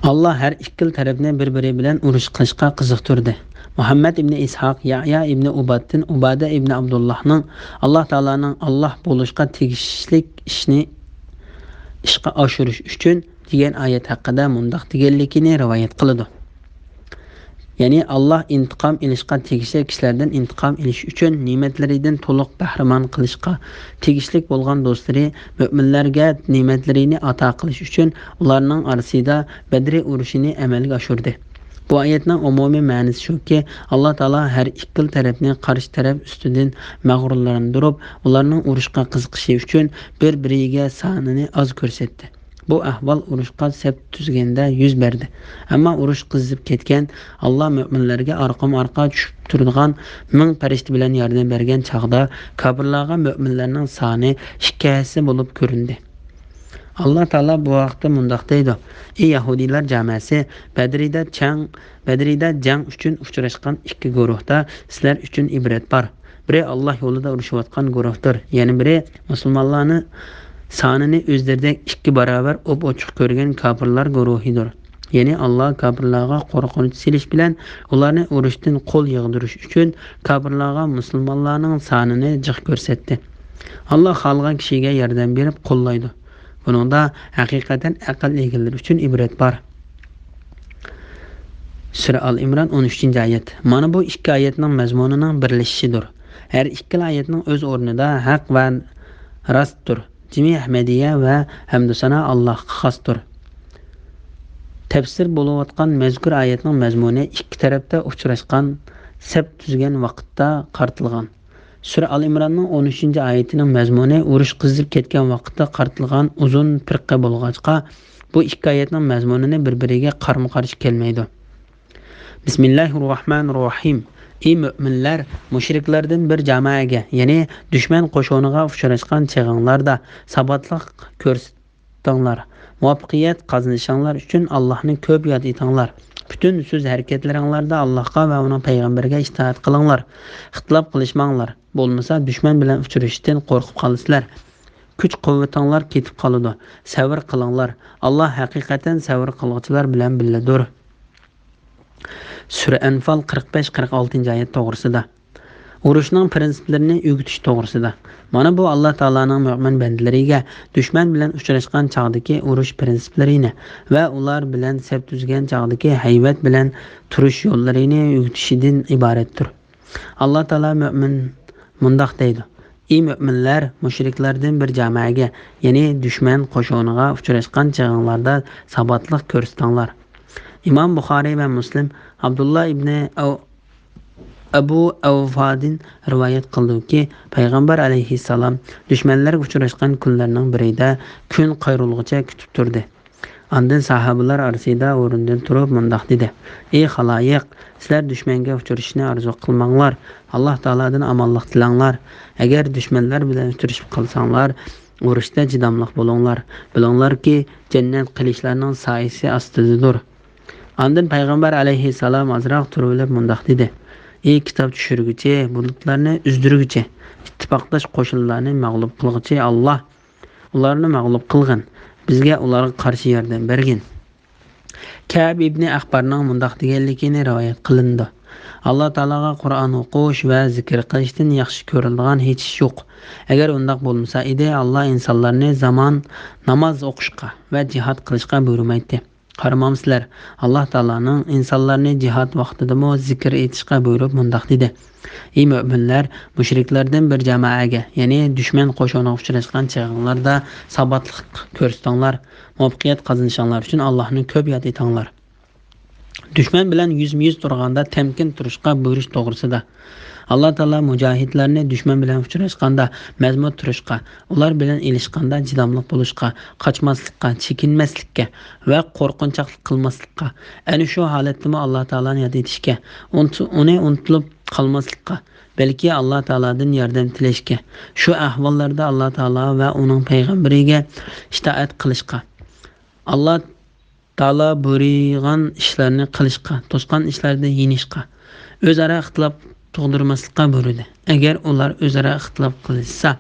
ئاللا ھەر ئىككىلا تەرەپنى بىر-بىرى بىلەن ئۇرۇش قىلىشقا قىزىقتۇردى. مۇھەممەد ئىبنى ئىسھاق، يەھيا ئىبنى ئۇبادتىن ئۇبادە ئىبنى ئابدۇللاھنىڭ ئاللا تائالانىڭ ئاللا بولۇشقا تېگىشلىك ئىشنى ئىشقا ئاشۇرۇش ئۈچۈن دېگەن ئايەت ھەققىدە مۇنداق دېگەنلىكىنى رىۋايەت قىلىدۇ: يەنى ئاللا ئىنتىقام ئېلىشقا تېگىشلىك كىشىلەردىن ئىنتىقام ئېلىش ئۈچۈن نېمەتلىرىدىن تولۇق بەھرىمەن قىلىشقا تېگىشلىك بولغان دوستلىرى مۆمىنلەرگە نېمەتلىرىنى ئاتا قىلىش ئۈچۈن ئۇلارنىڭ ئارىسىدا بەدرى ئۇرۇشىنى ئەمەلگە ئاشۇردى. بۇ ئايەتنىڭ ئومۇمىي مەنىسى شۇكى، ئاللا تائالا ھەر ئىككىلا تەرەپنى قارشى تەرەپ ئۈستىدىن مەغرۇرلاندۇرۇپ، ئۇلارنىڭ ئۇرۇشقا قىزىقىشى ئۈچۈن بىر-بىرىگە سانىنى ئاز كۆرسەتتى. بۇ ئەھۋال ئۇرۇشقا سەپ تۈزگەندە يۈز بەردى. ئەمما ئۇرۇش قىزىپ كەتكەن، ئاللا مۆمىنلەرگە ئارقىمۇ ئارقا چۈشۈپ تۇرىدىغان مىڭ پەرىشتە بىلەن ياردەم بەرگەن چاغدا، كاپىرلارغا مۆمىنلەرنىڭ سانى ئىككى ھەسسە بولۇپ كۆرۈندى. ئاللا تائالا بۇ ھەقتە مۇنداق دەيدۇ: ئى يەھۇدىيلار جامەسى، بەدرىدە چەڭ، بەدرىدە جەڭ ئۈچۈن ئۇچراشقان ئىككى گۇرۇھتا سىلەر ئۈچۈن ئىبرەت بار. بىرى ئاللا يولىدا ئۇرۇشۇۋاتقان گۇرۇھتۇر، يەنە بىرى مۇسۇلمانلارنى سانىنى ئۆزلىرىدەك ئىككى باراۋەر ئوپئوچۇق كۆرگەن كاپىرلار گۇرۇھىدۇر. يەنى ئاللا كاپىرلارغا قورقۇنچ سېلىش بىلەن ئۇلارنى ئۇرۇشتىن قول يىغدۇرۇش ئۈچۈن كاپىرلارغا مۇسۇلمانلارنىڭ سانىنى جىق كۆرسەتتى. ئاللا خالىغان كىشىگە ياردەم بېرىپ قوللايدۇ. بۇنىڭدا ھەقىقەتەن ئەقىل ئىگىلىرى ئۈچۈن ئىبرەت بار. سۈرە ئال ئىمران، ئون ئۈچىنچى ئايەت. مانا بۇ ئىككى ئايەتنىڭ مەزمۇنىنىڭ بىرلىشىشىدۇر. ھەر ئىككىلا ئايەتنىڭ ئۆز ئورنىدا ھەق ۋە راستتۇر. جىمى ئەھمەدىيە ۋە ھەمدۇسانا ئاللاھقا خاستۇر. تەپسىر بولۇۋاتقان مەزكۇر ئايەتنىڭ مەزمۇنى ئىككى تەرەپتە ئۇچراشقان سەپ تۈزگەن ۋاقىتتا قارىتىلغان. سۈرە ئال ئىمراننىڭ ئون ئۈچىنچى ئايىتىنىڭ مەزمۇنى ئۇرۇش قىزىپ كەتكەن ۋاقىتتا قارىتىلغان ئۇزۇن پىرقە بولغاچقا، بۇ ئىككى ئايەتنىڭ مەزمۇنىنى بىر-بىرىگە قارىمۇ-قارشى كەلمەيدۇ. بىسمىللاھىررەھمانىررەھىم. ئى مۆمىنلەر، مۇشرىكلاردىن بىر جامائەگە، يەنى دۈشمەن قوشۇنىغا ئۇچراشقان چېغىڭلاردا ساباتلىق كۆرسىتىڭلار. مۇۋەپپەقىيەت قازىنىشىڭلار ئۈچۈن ئاللاھنى كۆپ ياد ئېتىڭلار. پۈتۈن سۆز ھەرىكەتلىرىڭلاردا ئاللاھقا ۋە ئۇنىڭ پەيغەمبىرىگە ئىتائەت قىلىڭلار. ئىختىلاپ قىلىشماڭلار. بولمىسا دۈشمەن بىلەن ئۇچرىشىشتىن قورقۇپ قالىسىلەر. كۈچ-قۇۋۋىتىڭلار كېتىپ قالىدۇ. سەۋر قىلىڭلار. ئاللاھ ھەقىقەتەن سەۋر قىلغۇچىلار بىلەن بىللىدۇر. سۈرە ئەنفال قىرىق بەش، قىرىق ئالتىنچى ئايەت توغرىسىدا. ئۇرۇشنىڭ پىرىنسىپلىرىنى ئۆگىتىش توغرىسىدا. مانا بۇ ئاللاھ تائالانىڭ مۆمىن بەندىلىرىگە دۈشمەن بىلەن ئۇچراشقان چاغدىكى ئۇرۇش پىرىنسىپلىرىنى ۋە ئۇلار بىلەن سەپ تۈزگەن چاغدىكى ھەيۋەت بىلەن تۇرۇش يوللىرىنى ئۆگىتىشىدىن ئىبارەتتۇر. ئاللاھ تائالا مۆمىن مۇنداق دەيدۇ: ئى مۆمىنلەر، مۇشرىكلاردىن بىر جامائەگە، يەنى دۈشمەن قوشۇنىغا ئۇچراشقان چېغىڭلاردا ساباتلىق كۆرسىتىڭلار. ئىمام بۇخارىي ۋە مۇسلىم ئابدۇللا ئىبنى ئەۋ-، ئەبۇ ئەۋفادىن رىۋايەت قىلدىكى، پەيغەمبەر ئەلەيھىسسالام دۈشمەنلەرگە ئۇچراشقان كۈنلەرنىڭ بىرىدە كۈن قايرىلغۇچە كۈتۈپ تۇردى. ئاندىن ساھابىلەر ئارىسىدا ئورنىدىن تۇرۇپ مۇنداق دېدى: ئى خالايىق، سىلەر دۈشمەنگە ئۇچرىشىشنى ئارزۇ قىلماڭلار، ئاللاھ تائالادىن ئامانلىق تىلەڭلار. ئەگەر دۈشمەنلەر بىلەن ئۇچرىشىپ قالساڭلار، ئۇرۇشتا چىداملىق بولۇڭلار. بىلىڭلاركى، جەننەت قىلىچلارنىڭ سايىسى ئاستىدىدۇر. ئاندىن پەيغەمبەر ئەلەيھىسسالام ئازراق تۇرۇۋېلىپ مۇنداق دېدى: ئى كىتاب چۈشۈرگۈچى، بۇلۇتلارنى ئۈزدۈرگۈچى، ئىتتىپاقداش قوشۇنلارنى مەغلۇپ قىلغۇچى ئاللاھ، ئۇلارنى مەغلۇپ قىلغىن، بىزگە ئۇلارغا قارشى ياردەم بەرگىن. كەئب ئىبنى ئەخبارنىڭ مۇنداق دېگەنلىكىنى رىۋايەت قىلىنىدۇ: ئاللاھ تائالاغا قۇرئان ئوقۇش ۋە زىكىر قىلىشتىن ياخشى كۆرۈلىدىغان ھېچ ئىش يوق. ئەگەر ئۇنداق بولمىسا ئىدى، ئاللاھ ئىنسانلارنى زامان ناماز ئوقۇشقا ۋە جىھاد قىلىشقا بۇيرۇمايتتى. قارىمامسىلەر، ئاللاھ تائالانىڭ ئىنسانلارنى جىھاد ۋاقتىدىمۇ زىكىر ئېيتىشقا بۇيرۇپ مۇنداق دېدى: ئى مۆمىنلەر، مۇشرىكلاردىن بىر جامائەگە، يەنى دۈشمەن قوشۇنىغا ئۇچراشقان چېغىڭلاردا ساباتلىق كۆرسىتىڭلار. مۇۋەپپەقىيەت قازىنىشىڭلار ئۈچۈن ئاللاھنى كۆپ ياد ئېتىڭلار. دۈشمەن بىلەن يۈزمۇ-يۈز تۇرغاندا تەمكىن تۇرۇشقا بۇيرۇش توغرىسىدا. ئاللاھ تائالا مۇجاھىدلارنى دۈشمەن بىلەن ئۇچراشقاندا مەزمۇت تۇرۇشقا، ئۇلار بىلەن ئېلىشقاندا چىداملىق بولۇشقا، قاچماسلىققا، چېكىنمەسلىككە ۋە قورقۇنچاقلىق قىلماسلىققا، ئەنە شۇ ھالەتتىمۇ ئاللاھ تائالانى ياد ئېتىشكە، ئۇنت-، ئۇنى ئۇنتۇلۇپ قالماسلىققا، بەلكى ئاللاھ تائالادىن ياردەم تىلەشكە، شۇ ئەھۋاللاردا ئاللاھ تائالا ۋە ئۇنىڭ پەيغەمبىرىگە ئىتائەت قىلىشقا، ئاللاھ تائالا بۇيرۇغان ئىشلارنى قىلىشقا، توسقان ئىشلاردىن يېنىشقا، ئۆزئارا ئىختىلاپ تۇغدۇرماسلىققا بۇيرۇدى. ئەگەر ئۇلار ئۆزئارا ئىختىلاپ قىلىشسا،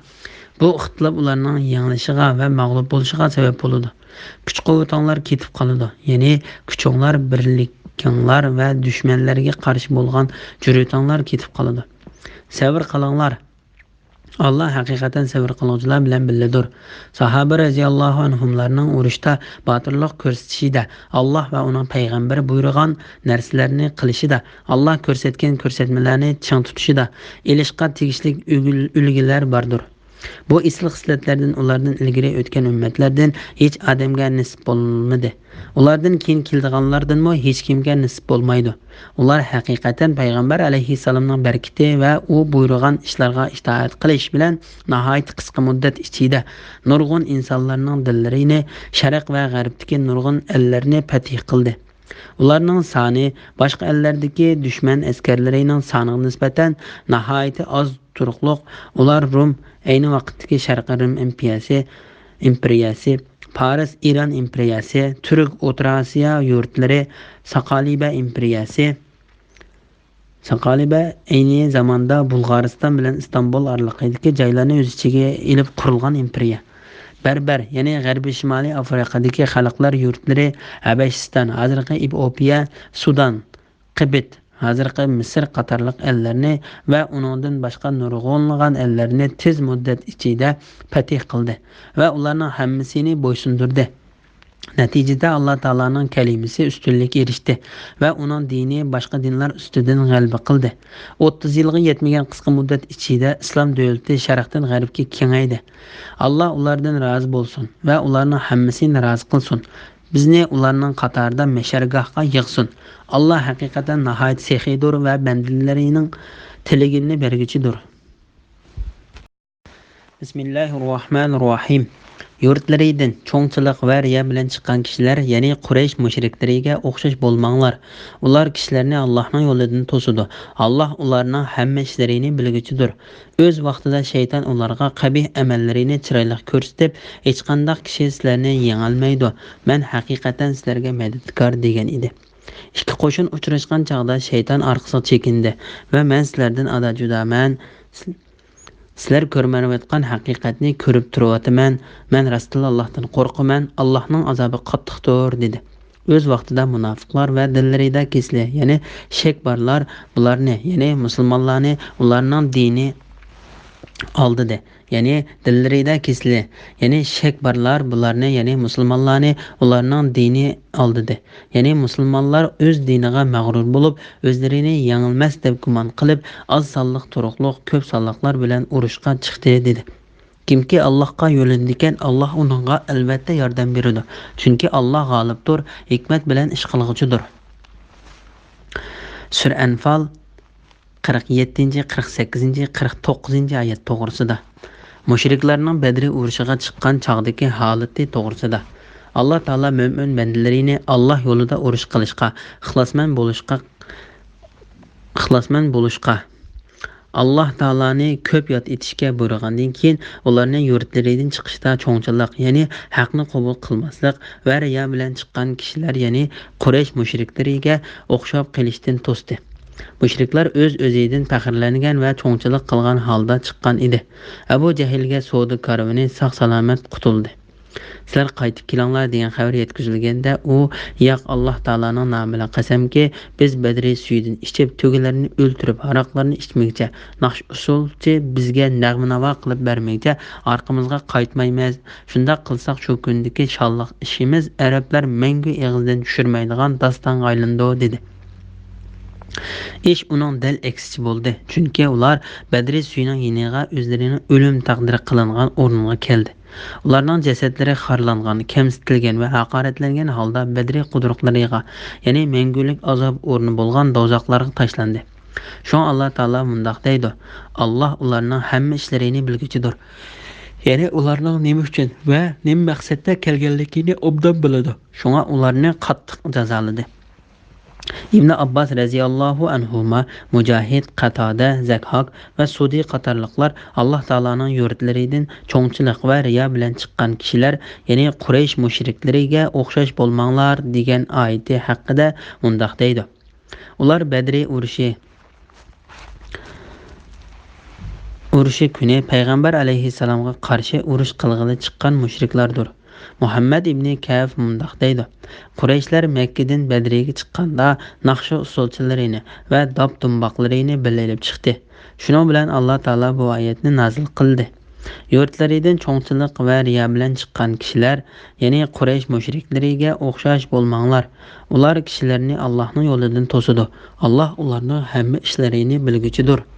بۇ ئىختىلاپ ئۇلارنىڭ يېڭىلىشىغا ۋە مەغلۇپ بولۇشىغا سەۋەب بولىدۇ. كۈچ-قۇۋۋىتىڭلار كېتىپ قالىدۇ، يەنى كۈچۈڭلار، بىرلىكىڭلار ۋە دۈشمەنلەرگە قارشى بولغان جۈرئىتىڭلار كېتىپ قالىدۇ. سەۋر قىلىڭلار. ئاللاھ ھەقىقەتەن سەۋر قىلغۇچىلار بىلەن بىللىدۇر. ساھابە رەزىياللاھۇ ئەنھۇملارنىڭ ئۇرۇشتا باتۇرلۇق كۆرسىتىشىدە، ئاللاھ ۋە ئۇنىڭ پەيغەمبىرى بۇيرۇغان نەرسىلەرنى قىلىشىدا، ئاللاھ كۆرسەتكەن كۆرسەتمىلەرنى چىڭ تۇتۇشىدا، ئېلىشقا تېگىشلىك ئۈگۈل-، ئۈلگىلەر باردۇر. بۇ ئېسىل خىسلەتلەردىن ئۇلاردىن ئىلگىرى ئۆتكەن ئۈممەتلەردىن ھېچ ئادەمگە نېسىپ بولمىدى. ئۇلاردىن كېيىن كېلىدىغانلاردىنمۇ ھېچكىمگە نېسىپ بولمايدۇ. ئۇلار ھەقىقەتەن پەيغەمبەر ئەلەيھىسسالامنىڭ بەرىكىتى ۋە ئۇ بۇيرۇغان ئىشلارغا ئىتائەت قىلىش بىلەن ناھايىتى قىسقا مۇددەت ئىچىدە نۇرغۇن ئىنسانلارنىڭ دىللىرىنى، شەرق ۋە غەربتىكى نۇرغۇن ئەللەرنى پەتھ قىلدى. ئۇلارنىڭ سانى باشقا ئەللەردىكى دۈشمەن ئەسكەرلىرىنىڭ سانىغا نىسبەتەن ناھايىتى ئاز تۇرۇقلۇق. ئۇلار رۇم، ئەينى ۋاقىتتىكى شەرقىي رىم ئىمپېرىيەسى، ئىمپېرىيەسى، پارس، ئىران ئىمپېرىيەسى، تۈرك، ئوتتۇرا ئاسىيا يۇرتلىرى، ساقالىبە ئىمپېرىيەسى. ساقالىبە ئەينى زاماندا بۇلغارىستان بىلەن ئىستانبۇل ئارىلىقىدىكى جايلارنى ئۆز ئىچىگە ئېلىپ قۇرۇلغان ئىمپېرىيە. بەربەر، يەنى غەربىي شىمالىي ئافرىقىدىكى خەلقلەر يۇرتلىرى، ھەبەشىستان، ھازىرقى ئېپىئوپىيە، سۇدان، قىبىت، ھازىرقى مىسىر قاتارلىق ئەللەرنى ۋە ئۇنىڭدىن باشقا نۇرغۇنلىغان ئەللەرنى تېز مۇددەت ئىچىدە پەتھ قىلدى ۋە ئۇلارنىڭ ھەممىسىنى بويسۇندۇردى. نەتىجىدە، ئاللا تائالانىڭ كەلىمىسى ئۈستۈنلۈككە ئېرىشتى ۋە ئۇنىڭ دىنى باشقا دىنلار ئۈستىدىن غەلىبە قىلدى. ئوتتۇز يىلغا يەتمىگەن قىسقا مۇددەت ئىچىدە ئىسلام دۆلىتى شەرقتىن غەربكە كېڭەيدى. ئاللا ئۇلاردىن رازى بولسۇن ۋە ئۇلارنىڭ ھەممىسىنى رازى قىلسۇن. بىزنى ئۇلارنىڭ قاتارىدا مەھشەرگاھقا يىغسۇن. ئاللا ھەقىقەتەن ناھايىتى سېخىيدۇر ۋە بەندىلىرىنىڭ تىلىگىنىنى بەرگۈچىدۇر. بىسمىللاھىررەھمانىررەھىم. يۇرتلىرىدىن چوڭچىلىق ۋە رىيا بىلەن چىققان كىشىلەر، يەنى قۇرەيش مۇشرىكلىرىگە ئوخشاش بولماڭلار. ئۇلار كىشىلەرنى ئاللاھنىڭ يولىدىن توسىدۇ. ئاللاھ ئۇلارنىڭ ھەممە ئىشلىرىنى بىلگۈچىدۇر. ئۆز ۋاقتىدا شەيتان ئۇلارغا قەبىھ ئەمەللىرىنى چىرايلىق كۆرسىتىپ، ھېچقانداق كىشى سىلەرنى يېڭەلمەيدۇ. مەن ھەقىقەتەن سىلەرگە مەدەتكار دېگەن ئىدى. ئىككى قوشۇن ئۇچراشقان چاغدا شەيتان ئارقىسىغا چېكىندى ۋە مەن سىلەردىن ئادا جۇدامەن. سىلەر كۆرمەيۋاتقان ھەقىقەتنى كۆرۈپ تۇرۇۋاتىمەن. مەن راستتىنلا ئاللاھتىن قورقىمەن. ئاللاھنىڭ ئازابى قاتتىقتۇر، دېدى. ئۆز ۋاقتىدا مۇناپىقلار ۋە دىللىرىدا كېسىلى، يەنى شەك بارلار بۇلارنى، يەنى مۇسۇلمانلارنى ئۇلارنىڭ دىنى ئالدىدى. يەنى دىللىرىدا كېسىلى، يەنى شەك بارلار بۇلارنى، يەنى مۇسۇلمانلارنى ئۇلارنىڭ دىنى ئالدىدى. يەنى مۇسۇلمانلار ئۆز دىنىغا مەغرۇر بولۇپ، ئۆزلىرىنى يېڭىلمەس دەپ گۇمان قىلىپ، ئاز سانلىق تۇرۇقلۇق كۆپ سانلىقلار بىلەن ئۇرۇشقا چىقتى، دېدى. كىمكى ئاللاھقا يۆلىنىدىكەن، ئاللاھ ئۇنىڭغا ئەلۋەتتە ياردەم بېرىدۇ. چۈنكى ئاللاھ غالىبتۇر، ھېكمەت بىلەن ئىش قىلغۇچىدۇر. سۈرە ئەنفال، قىرىق يەتتىنچى، قىرىق سەككىزىنچى، قىرىق توققۇزىنچى ئايەت توغرىسىدا. مۇشرىكلارنىڭ بەدرى ئۇرۇشىغا چىققان چاغدىكى ھالىتى توغرىسىدا. ئاللاھ تائالا مۆمىن بەندىلىرىنى ئاللاھ يولىدا ئۇرۇش قىلىشقا، ئىخلاسمەن بولۇشقا، ئىخلاسمەن بولۇشقا، ئاللاھ تائالانى كۆپ ياد ئېتىشكە بۇيرۇغاندىن كېيىن، ئۇلارنى يۇرتلىرىدىن چىقىشتا چوڭچىلىق، يەنى ھەقنى قوبۇل قىلماسلىق ۋە رىيا بىلەن چىققان كىشىلەر، يەنى قۇرەيش مۇشرىكلىرىگە ئوخشاپ قېلىشتىن توستى. مۇشرىكلار ئۆز-ئۆزىدىن پەخىرلەنگەن ۋە چوڭچىلىق قىلغان ھالدا چىققان ئىدى. ئەبۇ جەھىلگە سودا كارۋىنى ساق-سالامەت قۇتۇلدى. سىلەر قايتىپ كېلىڭلار دېگەن خەۋەر يەتكۈزۈلگەندە، ئۇ، ياق، ئاللاھ تائالانىڭ نامى بىلەن قەسەمكى، بىز بەدرى سۈيىدىن ئىچىپ، تۆگىلەرنى ئۆلتۈرۈپ، ھاراقلارنى ئىچمىگۈچە، ناخشا-ئۇسسۇلچى بىزگە نەغمە-ناۋا قىلىپ بەرمىگۈچە ئارقىمىزغا قايتمايمىز. شۇنداق قىلساق، شۇ كۈندىكى شانلىق ئىشىمىز ئەرەبلەر مەڭگۈ ئېغىزدىن چۈشۈرمەيدىغان داستانغا ئايلىنىدۇ، دېدى. ئىش ئۇنىڭ دەل ئەكسىچە بولدى، چۈنكى ئۇلار بەدرى سۈيىنىڭ يېنىغا ئۆزلىرىنىڭ ئۆلۈم تەقدىرى قىلىنغان ئورنىغا كەلدى. ئۇلارنىڭ جەسەتلىرى خارلانغان، كەمسىتىلگەن ۋە ھاقارەتلەنگەن ھالدا بەدرى قۇدۇقلىرىغا، يەنى مەڭگۈلۈك ئازاب ئورنى بولغان دوزاخلارغا تاشلاندى. شۇڭا ئاللاھ تائالا مۇنداق دەيدۇ، ئاللاھ ئۇلارنىڭ ھەممە ئىشلىرىنى بىلگۈچىدۇر. يەنى ئۇلارنىڭ نېمە ئۈچۈن ۋە نېمە مەقسەتتە كەلگەنلىكىنى ئوبدان بىلىدۇ. شۇڭا ئۇلارنى قاتتىق جازالىدى. ئىبنى ئابباس رەزىياللاھۇ ئەنھۇما، مۇجاھىد، قاتادە، زەكھاك ۋە سۇدى قاتارلىقلار ئاللاھ تائالانىڭ يۇرتلىرىدىن چوڭچىلىق ۋە رىيا بىلەن چىققان كىشىلەر، يەنى قۇرەيش مۇشرىكلىرىگە ئوخشاش بولماڭلار دېگەن ئايىتى ھەققىدە مۇنداق دەيدۇ. ئۇلار بەدرى ئۇرۇشى، ئۇرۇشى كۈنى پەيغەمبەر ئەلەيھىسسالامغا قارشى ئۇرۇش قىلغىلى چىققان مۇشرىكلاردۇر. مۇھەممەد ئىبنى كەئب مۇنداق دەيدۇ، قۇرەيشلەر مەككىدىن بەدرىگە چىققاندا ناخشا ئۇسسۇلچىلىرىنى ۋە داپ-دۇمباقلىرىنى بىللە ئېلىپ چىقتى. شۇنىڭ بىلەن ئاللاھ تائالا بۇ ئايەتنى نازىل قىلدى. يۇرتلىرىدىن چوڭچىلىق ۋە رىيا بىلەن چىققان كىشىلەر، يەنى قۇرەيش مۇشرىكلىرىگە ئوخشاش بولماڭلار. ئۇلار كىشىلەرنى ئاللاھنىڭ يولىدىن توسىدۇ. ئاللاھ ئۇلارنىڭ ھەممە ئىشلىرىنى بىلگۈچىدۇر.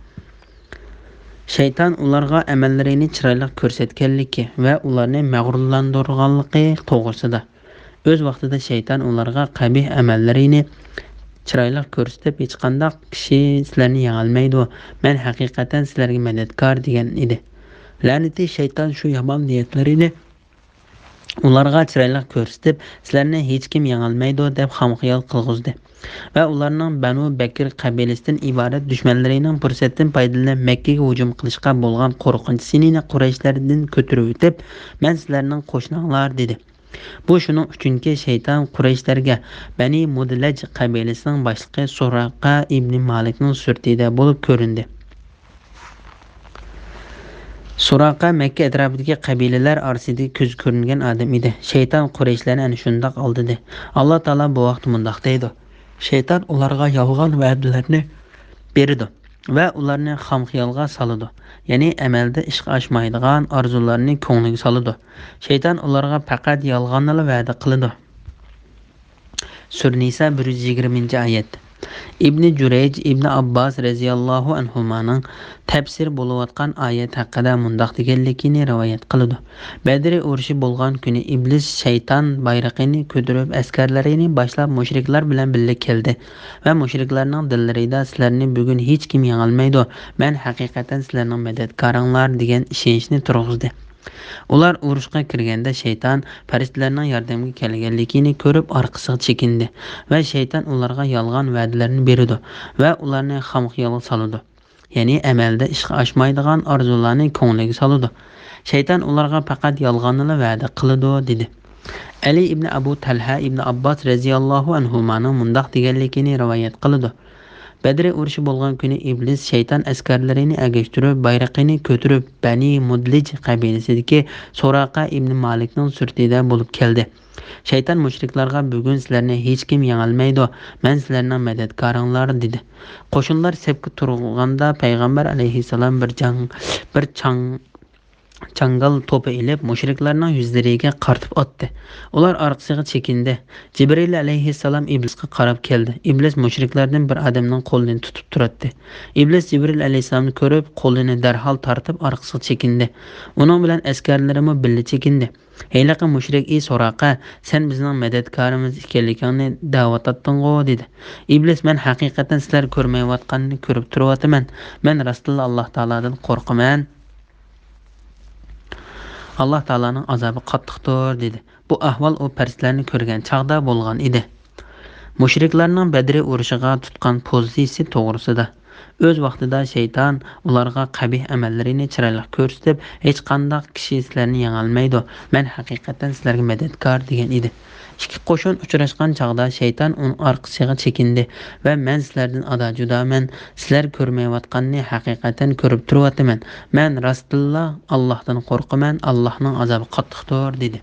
شەيتان ئۇلارغا ئەمەللىرىنى چىرايلىق كۆرسەتكەنلىكى ۋە ئۇلارنى مەغرۇرلاندۇرغانلىقى توغرىسىدا. ئۆز ۋاقتىدا شەيتان ئۇلارغا قەبىھ ئەمەللىرىنى چىرايلىق كۆرسىتىپ، ھېچقانداق كىشى سىلەرنى يېڭەلمەيدۇ، مەن ھەقىقەتەن سىلەرگە مەدەتكار دېگەن ئىدى. لەنىتى شەيتان شۇ يامان نىيەتلىرىنى ئۇلارغا چىرايلىق كۆرسىتىپ، سىلەرنى ھېچكىم يېڭەلمەيدۇ دەپ خام خىيال قىلغۇزدى. ۋە ئۇلارنىڭ بەنۇ بەكر قەبىلىسىدىن ئىبارەت دۈشمەنلىرىنىڭ پۇرسەتتىن پايدىلىنىپ مەككىگە ھۇجۇم قىلىشقا بولغان قورقۇنچىسىنى قۇرەيشلەردىن كۆتۈرۈۋېتىپ، مەن سىلەرنىڭ قوشناڭلار دېدى. بۇ شۇنىڭ ئۈچۈنكى، شەيتان قۇرەيشلەرگە بەنى مۇدلەج قەبىلىسىنىڭ باشلىقى سۇراقە ئىبنى مالىكنىڭ سۈرىتىدە بولۇپ كۆرۈندى. سۇراقە مەككە ئەتراپىدىكى قەبىلىلەر ئارىسىدىكى كۆزگە كۆرۈنگەن ئادەم ئىدى. شەيتان قۇرەيشلەرنى ئەنە شۇنداق ئالدىدى. ئاللا تائالا بۇ ھەقتە مۇنداق دەيدۇ، شەيتان ئۇلارغا يالغان ۋەدىلەرنى بېرىدۇ ۋە ئۇلارنى خام خىيالغا سالىدۇ. يەنى ئەمەلدە ئىشقا ئاشمايدىغان ئارزۇلارنى كۆڭلىگە سالىدۇ. شەيتان ئۇلارغا پەقەت يالغاننىلا ۋەدە قىلىدۇ. سۈرە نىسا، بىر يۈز يىگىرمىنچى ئايەت. ئىبنى جۇرەيج ئىبنى ئابباس رەزىياللاھۇ ئەنھۇمانىڭ تەپسىر بولۇۋاتقان ئايەت ھەققىدە مۇنداق دېگەنلىكىنى رىۋايەت قىلىدۇ. بەدرى ئۇرۇشى بولغان كۈنى ئىبلىس شەيتان بايرىقىنى كۆتۈرۈپ، ئەسكەرلىرىنى باشلاپ، مۇشرىكلار بىلەن بىللە كەلدى ۋە مۇشرىكلارنىڭ دىللىرىدا، «سىلەرنى بۈگۈن ھېچكىم يېڭەلمەيدۇ، مەن ھەقىقەتەن سىلەرنىڭ مەدەتكارىڭلار» دېگەن ئىشەنچنى تۇرغۇزدى. ئۇلار ئۇرۇشقا كىرگەندە، شەيتان پەرىشتىلەرنىڭ ياردەمگە كەلگەنلىكىنى كۆرۈپ، ئارقىسىغا چېكىندى ۋە شەيتان ئۇلارغا يالغان ۋەدىلەرنى بېرىدۇ ۋە ئۇلارنى خام خىيالغا سالىدۇ. يەنى ئەمەلدە ئىشقا ئاشمايدىغان ئارزۇلارنى كۆڭلىگە سالىدۇ. شەيتان ئۇلارغا پەقەت يالغاننىلا ۋەدە قىلىدۇ، دېدى. ئەلى ئىبنى ئەبۇ تەلھە ئىبنى ئابباس رەزىياللاھۇ ئەنھۇمانىڭ مۇنداق دېگەنلىكىنى رىۋايەت قىلىدۇ. بەدرى ئۇرۇشى بولغان كۈنى ئىبلىس شەيتان ئەسكەرلىرىنى ئەگەشتۈرۈپ، بايرىقىنى كۆتۈرۈپ، بەنى مۇدلىج قەبىلىسىدىكى سۇراقە ئىبنى مالىكنىڭ سۈرىتىدە بولۇپ كەلدى. شەيتان مۇشرىكلارغا، «بۈگۈن سىلەرنى ھېچكىم يېڭەلمەيدۇ، مەن سىلەرنىڭ مەدەتكارىڭلار» دېدى. قوشۇنلار سەپكە تۇرغاندا، پەيغەمبەر ئەلەيھىسسالام بىر جاڭ-، بىر چاڭ-، چاڭگال توپى ئېلىپ، مۇشرىكلارنىڭ يۈزلىرىگە قارىتىپ ئاتتى. ئۇلار ئارقىسىغا چېكىندى. جىبرىل ئەلەيھىسسالام ئىبلىسقا قاراپ كەلدى. ئىبلىس مۇشرىكلاردىن بىر ئادەمنىڭ قولىنى تۇتۇپ تۇراتتى. ئىبلىس جىبرىل ئەلەيھىسسالامنى كۆرۈپ، قولىنى دەرھال تارتىپ ئارقىسىغا چېكىندى. ئۇنىڭ بىلەن ئەسكەرلىرىمۇ بىللە چېكىندى. «ھېلىقى مۇشرىك، ئى سۇراقە، سەن بىزنىڭ مەدەتكارىمىز ئىكەنلىكىڭنى دەۋاتاتتىڭغۇ؟» دېدى. ئىبلىس، «مەن ھەقىقەتەن سىلەر كۆرمەيۋاتقاننى كۆرۈپ تۇرۇۋاتىمەن. مەن راستتىنلا ئاللاھ تائالادىن قورقىمەن. ئاللاھ تائالانىڭ ئازابى قاتتىقتۇر» دېدى. بۇ ئەھۋال ئۇ پەرىشتىلەرنى كۆرگەن چاغدا بولغان ئىدى. مۇشرىكلارنىڭ بەدرى ئۇرۇشىغا تۇتقان پوزىتسىيىسى توغرىسىدا. ئۆز ۋاقتىدا شەيتان ئۇلارغا قەبىھ ئەمەللىرىنى چىرايلىق كۆرسىتىپ، «ھېچقانداق كىشى سىلەرنى يېڭەلمەيدۇ، مەن ھەقىقەتەن سىلەرگە مەدەتكار» دېگەن ئىدى. ئىككى قوشۇن ئۇچراشقان چاغدا شەيتان ئۇنىڭ ئارقىسىغا چېكىندى ۋە، «مەن سىلەردىن ئادا جۇدامەن، سىلەر كۆرمەيۋاتقاننى ھەقىقەتەن كۆرۈپ تۇرۇۋاتىمەن. مەن راستتىنلا ئاللاھتىن قورقىمەن، ئاللاھنىڭ ئازابى قاتتىقتۇر» دېدى.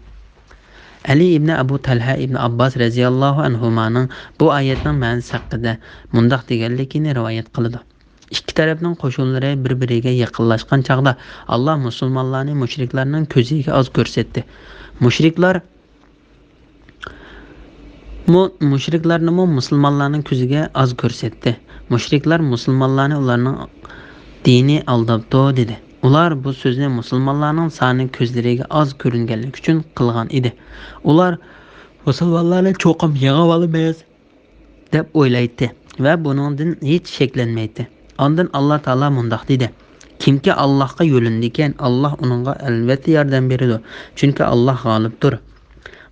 ئەلى ئىبنى ئەبۇ تەلھە ئىبنى ئابباس رەزىياللاھۇ ئەنھۇمانىڭ بۇ ئايەتنىڭ مەنىسى ھەققىدە مۇنداق دېگەنلىكىنى رىۋايەت قىلىدۇ. ئىككى تەرەپنىڭ قوشۇنلىرى بىر-بىرىگە يېقىنلاشقان چاغدا، ئاللاھ مۇسۇلمانلارنى مۇشرىكلارنىڭ كۆزىگە ئاز كۆرسەتتى. مۇشرىكلار مۇ-، مۇشرىكلارنىمۇ مۇسۇلمانلارنىڭ كۆزىگە ئاز كۆرسەتتى. مۇشرىكلار مۇسۇلمانلارنى ئۇلارنىڭ دىنى ئالداپتۇ، دېدى. ئۇلار بۇ سۆزنى مۇسۇلمانلارنىڭ سانى كۆزلىرىگە ئاز كۆرۈنگەنلىكى ئۈچۈن قىلغان ئىدى. ئۇلار مۇسۇلمانلارنى چوقۇم يېڭىۋالىمىز دەپ ئويلايتتى ۋە بۇنىڭدىن ھېچ شەكلەنمەيتتى. ئاندىن ئاللاھ تائالا مۇنداق دېدى، «كىمكى ئاللاھقا يۆلىنىدىكەن، ئاللاھ ئۇنىڭغا ئەلۋەتتە ياردەم بېرىدۇ، چۈنكى ئاللاھ غالىبتۇر.»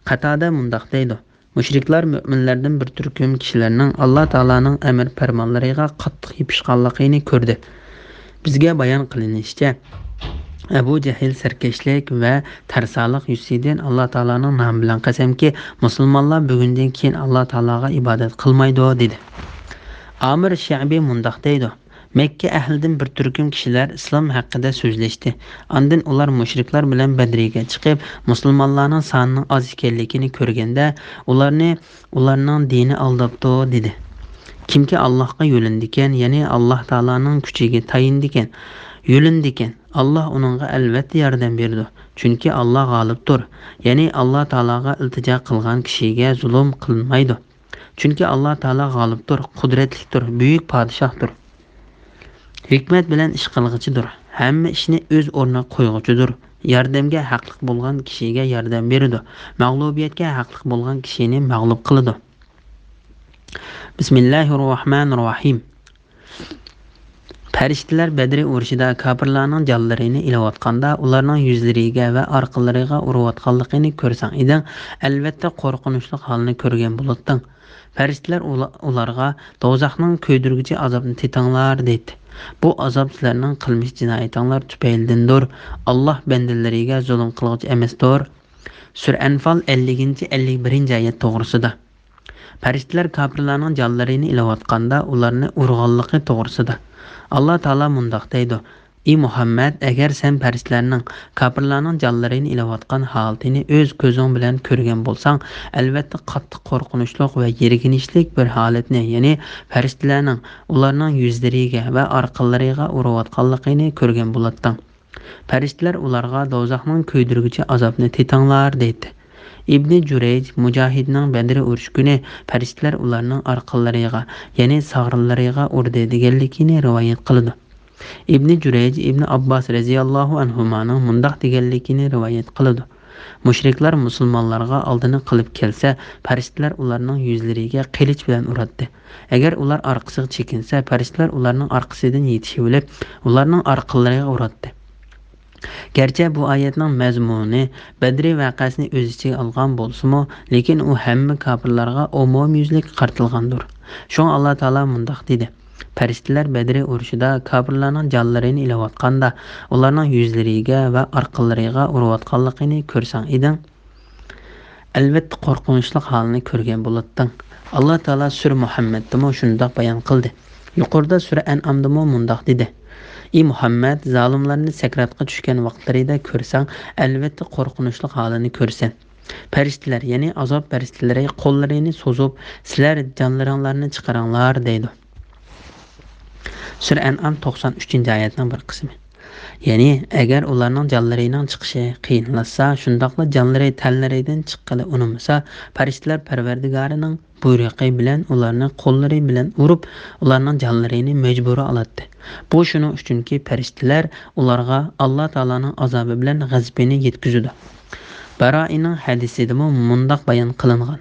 قاتادە مۇنداق دەيدۇ، مۇشرىكلار مۆمىنلەردىن بىر تۈركۈم كىشىلەرنىڭ ئاللاھ تائالانىڭ ئەمر پەرمانلىرىغا قاتتىق يېپىشقانلىقىنى كۆردى. بىزگە بايان قىلىنىشىچە، ئەبۇ جەھىل سەركەشلىك ۋە تەرسالىق يۈزىسىدىن ئاللاھ تائالانىڭ نامى بىلەن قەسەمكى، مۇسۇلمانلار بۈگۈندىن كېيىن ئاللاھ تائالاغا ئىبادەت قىلمايدۇ، دېدى. ئامىر شەئبى مۇنداق دەيدۇ، مەككە ئەھلىدىن بىر تۈركۈم كىشىلەر ئىسلام ھەققىدە سۆزلەشتى. ئاندىن ئۇلار مۇشرىكلار بىلەن بەدرىگە چىقىپ، مۇسۇلمانلارنىڭ سانىنىڭ ئاز ئىكەنلىكىنى كۆرگەندە، ئۇلارنى، «ئۇلارنىڭ دىنى ئالداپتۇ» دېدى. كىمكى ئاللاھقا يۆلىنىدىكەن، يەنى ئاللاھ تائالانىڭ كۈچىگە تايىنىدىكەن، يۆلىنىدىكەن، ئاللاھ ئۇنىڭغا ئەلۋەتتە ياردەم بېرىدۇ، چۈنكى ئاللاھ غالىبتۇر، يەنى ئاللاھ تائالاغا ئىلتىجا قىلغان كىشىگە زۇلۇم قىلىنمايدۇ. چۈنكى ئاللاھ تائالا غالىبتۇر، قۇدرەتلىكتۇر، بۈيۈك پادىشاھتۇر. ھېكمەت بىلەن ئىش قىلغۇچىدۇر. ھەممە ئىشنى ئۆز ئورنىغا قويغۇچىدۇر. ياردەمگە ھەقلىق بولغان كىشىگە ياردەم بېرىدۇ. مەغلۇبىيەتكە ھەقلىق بولغان كىشىنى مەغلۇپ قىلىدۇ. بىسمىللاھىررەھمانىررەھىم. پەرىشتىلەر بەدرى ئۇرۇشىدا كاپىرلارنىڭ جانلىرىنى ئېلىۋاتقاندا، ئۇلارنىڭ يۈزلىرىگە ۋە ئارقىلىرىغا ئۇرۇۋاتقانلىقىنى كۆرسەڭ ئىدىڭ، ئەلۋەتتە قورقۇنچلۇق ھالنى كۆرگەن بولاتتىڭ. پەرىشتىلەر ئۇلا-، ئۇلارغا، «دوزاخنىڭ كۆيدۈرگۈچى ئازابىنى تېتىڭلار» دەيتتى. بۇ ئازاب سىلەرنىڭ قىلمىش جىنايىتىڭلار تۈپەيلىدىندۇر. ئاللاھ بەندىلىرىگە زۇلۇم قىلغۇچى ئەمەستۇر. سۈرە ئەنفال ئەللىكىنچى، ئەللىك بىرىنچى ئايەت توغرىسىدا. پەرىشتىلەر كاپىرلارنىڭ جانلىرىنى ئېلىۋاتقاندا ئۇلارنى ئۇرغانلىقى توغرىسىدا. ئاللاھ تائالا مۇنداق دەيدۇ، ئى مۇھەممەد، ئەگەر سەن پەرىشتىلەرنىڭ، كاپىرلارنىڭ جانلىرىنى ئېلىۋاتقان ھالىتىنى ئۆز كۆزۈڭ بىلەن كۆرگەن بولساڭ، ئەلۋەتتە قاتتىق قورقۇنچلۇق ۋە يىرگىنچلىك بىر ھالەتنى، يەنى پەرىشتىلەرنىڭ ئۇلارنىڭ يۈزلىرىگە ۋە ئارقىلىرىغا ئۇرۇۋاتقانلىقىنى كۆرگەن بولاتتىڭ. پەرىشتىلەر ئۇلارغا، «دوزاخنىڭ كۆيدۈرگۈچى ئازابىنى تېتىڭلار» دەيتتى. ئىبنى جۇرەيج مۇجاھىدنىڭ بەدرى ئۇرۇش كۈنى پەرىشتىلەر ئۇلارنىڭ ئارقىلىرىغا، يەنى ساغرىلىرىغا ئۇردى دېگەنلىكىنى رىۋايەت قىلىدۇ. ئىبنى جۇرەيج ئىبنى ئابباس رەزىياللاھۇ ئەنھۇمانىڭ مۇنداق دېگەنلىكىنى رىۋايەت قىلىدۇ: مۇشرىكلار مۇسۇلمانلارغا ئالدىنى قىلىپ كەلسە، پەرىشتىلەر ئۇلارنىڭ يۈزلىرىگە قىلىچ بىلەن ئۇراتتى. ئەگەر ئۇلار ئارقىسىغا چېكىنسە، پەرىشتىلەر ئۇلارنىڭ ئارقىسىدىن يېتىشىۋېلىپ، ئۇلارنىڭ ئارقىلىرىغا ئۇراتتى. گەرچە بۇ ئايەتنىڭ مەزمۇنى بەدرى ۋەقەسىنى ئۆز ئىچىگە ئالغان بولسىمۇ، لېكىن ئۇ ھەممە كاپىرلارغا ئومۇميۈزلۈك قارىتىلغاندۇر. شۇڭا ئاللا تائالا مۇنداق دېدى: پەرىشتىلەر بەدرى ئۇرۇشىدا كاپىرلارنىڭ جانلىرىنى ئېلىۋاتقاندا، ئۇلارنىڭ يۈزلىرىگە ۋە ئارقىلىرىغا ئۇرۇۋاتقانلىقىنى كۆرسەڭ ئىدىڭ، ئەلۋەتتە قورقۇنچلۇق ھالنى كۆرگەن بولاتتىڭ. ئاللا تائالا سۈرە مۇھەممەدتىمۇ شۇنداق بايان قىلدى. يۇقىرىدا سۈرە ئەنئامدىمۇ مۇنداق دېدى: ئى مۇھەممەد، زالىملارنى سەكراتقا چۈشكەن ۋاقىتلىرىدا كۆرسەڭ، ئەلۋەتتە قورقۇنچلۇق ھالىنى كۆرىسەن. پەرىشتىلەر، يەنى ئازاب پەرىشتىلىرى قوللىرىنى سوزۇپ، سىلەر جانلىرىڭلارنى چىقىرىڭلار دەيدۇ. سۈرە ئەنئام توقسان ئۈچىنچى ئايەتنىڭ بىر قىسمى. يەنى ئەگەر ئۇلارنىڭ جانلىرىنىڭ چىقىشى قىيىنلاشسا، شۇنداقلا جانلىرى تەنلىرىدىن چىققىلى ئۇنىمىسا، پەرىشتىلەر پەرۋەردىگارىنىڭ بۇيرۇقى بىلەن ئۇلارنى قوللىرى بىلەن ئۇرۇپ، ئۇلارنىڭ جانلىرىنى مەجبۇرىي ئالاتتى. بۇ شۇنىڭ ئۈچۈنكى، پەرىشتىلەر ئۇلارغا ئاللا تائالانىڭ ئازابى بىلەن غەزىپىنى يەتكۈزىدۇ. بارائىنىڭ ھەدىسىدىمۇ مۇنداق بايان قىلىنغان: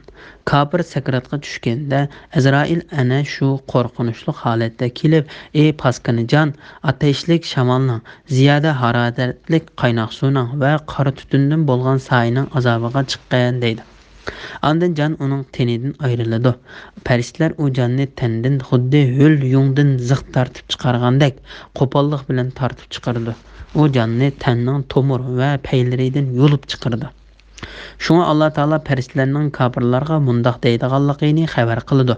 كاپىر سەكراتقا چۈشكەندە، ئەزرائىل ئەنە شۇ قورقۇنچلۇق ھالەتتە كېلىپ، ئى پاسكىنا جان، ئاتەشلىك شامالنىڭ، زىيادە ھارارەتلىك قايناق سۇنىڭ ۋە قارا تۈتۈندىن بولغان سايىنىڭ ئازابىغا چىققىن دەيدۇ. ئاندىن جان ئۇنىڭ تېنىدىن ئايرىلىدۇ. پەرىشتىلەر ئۇ جاننى تەندىن خۇددى ھۆل يۇڭدىن زىخ تارتىپ چىقارغاندەك قوپاللىق بىلەن تارتىپ چىقىرىدۇ. ئۇ جاننى تەننىڭ تومۇر ۋە پەيلىرىدىن يۇلۇپ چىقىرىدۇ. شۇڭا ئاللا تائالا پەرىشتىلەرنىڭ كاپىرلارغا مۇنداق دەيدىغانلىقىنى خەۋەر قىلىدۇ: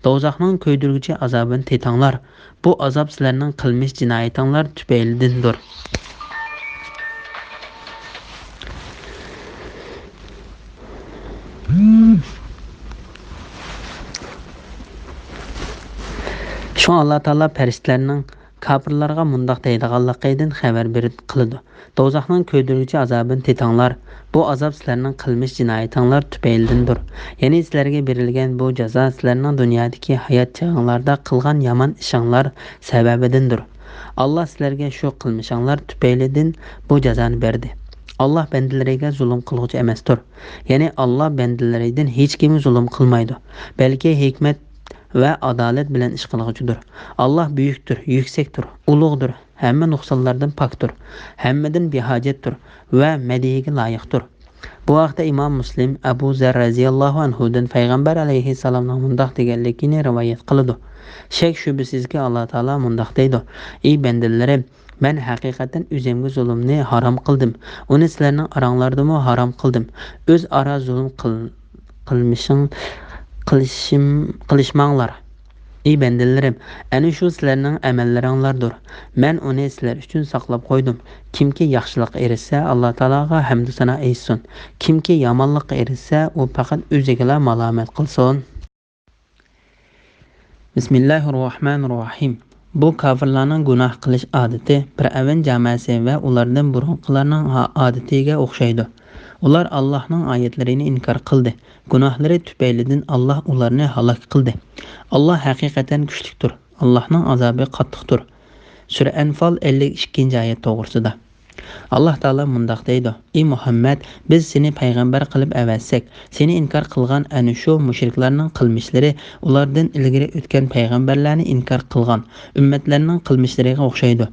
دوزاخنىڭ كۆيدۈرگۈچى ئازابىنى تېتىڭلار. بۇ ئازاب سىلەرنىڭ قىلمىش جىنايىتىڭلار تۈپەيلىدىندۇر. شۇڭا ئاللا تائالا پەرىشتىلەرنىڭ كاپىرلارغا مۇنداق دەيدىغانلىقىدىن خەۋەر بېرىپ قىلىدۇ: دوزاخنىڭ كۆيدۈرگۈچى ئازابىنى تېتىڭلار. بۇ ئازاب سىلەرنىڭ قىلمىش جىنايىتىڭلار تۈپەيلىدىندۇر. يەنى سىلەرگە بېرىلگەن بۇ جازا سىلەرنىڭ دۇنيادىكى ھايات چېغىڭلاردا قىلغان يامان ئىشىڭلار سەۋەبىدىندۇر. ئاللا سىلەرگە شۇ قىلمىشىڭلار تۈپەيلىدىن بۇ جازانى بەردى. ئاللا بەندىلىرىگە زۇلۇم قىلغۇچى ئەمەستۇر. يەنى ئاللا بەندىلىرىدىن ھېچكىمگە زۇلۇم قىلمايدۇ، بەلكى ھېكمەت ۋە ئادالەت بىلەن ئىش قىلغۇچىدۇر. ئاللا بۈيۈكتۇر، يۈكسەكتۇر، ئۇلۇغدۇر، ھەممە نۇقسانلاردىن پاكتۇر، ھەممىدىن بىھاجەتتۇر ۋە مەدھىيىگە لايىقتۇر. بۇ ھەقتە ئىمام مۇسلىم ئەبۇ زەر رەزىياللاھۇ ئەنھۇدىن پەيغەمبەر ئەلەيھىسسالامنىڭ مۇنداق دېگەنلىكىنى رىۋايەت قىلىدۇ: شەك شۈبھىسىزكى، ئاللا تائالا مۇنداق دەيدۇ: ئى بەندىلىرىم، مەن ھەقىقەتەن ئۆزۈمگە زۇلۇمنى ھارام قىلدىم، ئۇنى سىلەرنىڭ ئاراڭلاردىمۇ ھارام قىلدىم. ئۆز ئارا زۇلۇم قىل-، قىلمىشىڭ، قىلىشىم، قىلىشماڭلار. ئى بەندىلىرىم، ئەنە شۇ سىلەرنىڭ ئەمەللىرىڭلاردۇر. مەن ئۇنى سىلەر ئۈچۈن ساقلاپ قويدۇم. كىمكى ياخشىلىققا ئېرىشسە، ئاللا تائالاغا ھەمدۇ سانا ئېيتسۇن. كىمكى يامانلىققا ئېرىشسە، ئۇ پەقەت ئۆزىگىلا مالامەت قىلسۇن. بىسمىللاھىررەھمانىررەھىم. بۇ كاپىرلارنىڭ گۇناھ قىلىش ئادىتى پىرئەۋن جاماسى ۋە ئۇلاردىن بۇرۇنقىلارنىڭ ھا-، ئادىتىگە ئوخشايدۇ. ئۇلار ئاللاھنىڭ ئايەتلىرىنى ئىنكار قىلدى. گۇناھلىرى تۈپەيلىدىن ئاللاھ ئۇلارنى ھالاك قىلدى. ئاللاھ ھەقىقەتەن كۈچلۈكتۇر. ئاللاھنىڭ ئازابى قاتتىقتۇر. سۈرە ئەنفال ئەللىك ئىككىنچى ئايەت توغرىسىدا. ئاللاھ تائالا مۇنداق دەيدۇ: ئى مۇھەممەد، بىز سېنى پەيغەمبەر قىلىپ ئەۋەتسەك، سېنى ئىنكار قىلغان ئەنە شۇ مۇشرىكلارنىڭ قىلمىشلىرى ئۇلاردىن ئىلگىرى ئۆتكەن پەيغەمبەرلەرنى ئىنكار قىلغان ئۈممەتلەرنىڭ قىلمىشلىرىغا ئوخشايدۇ.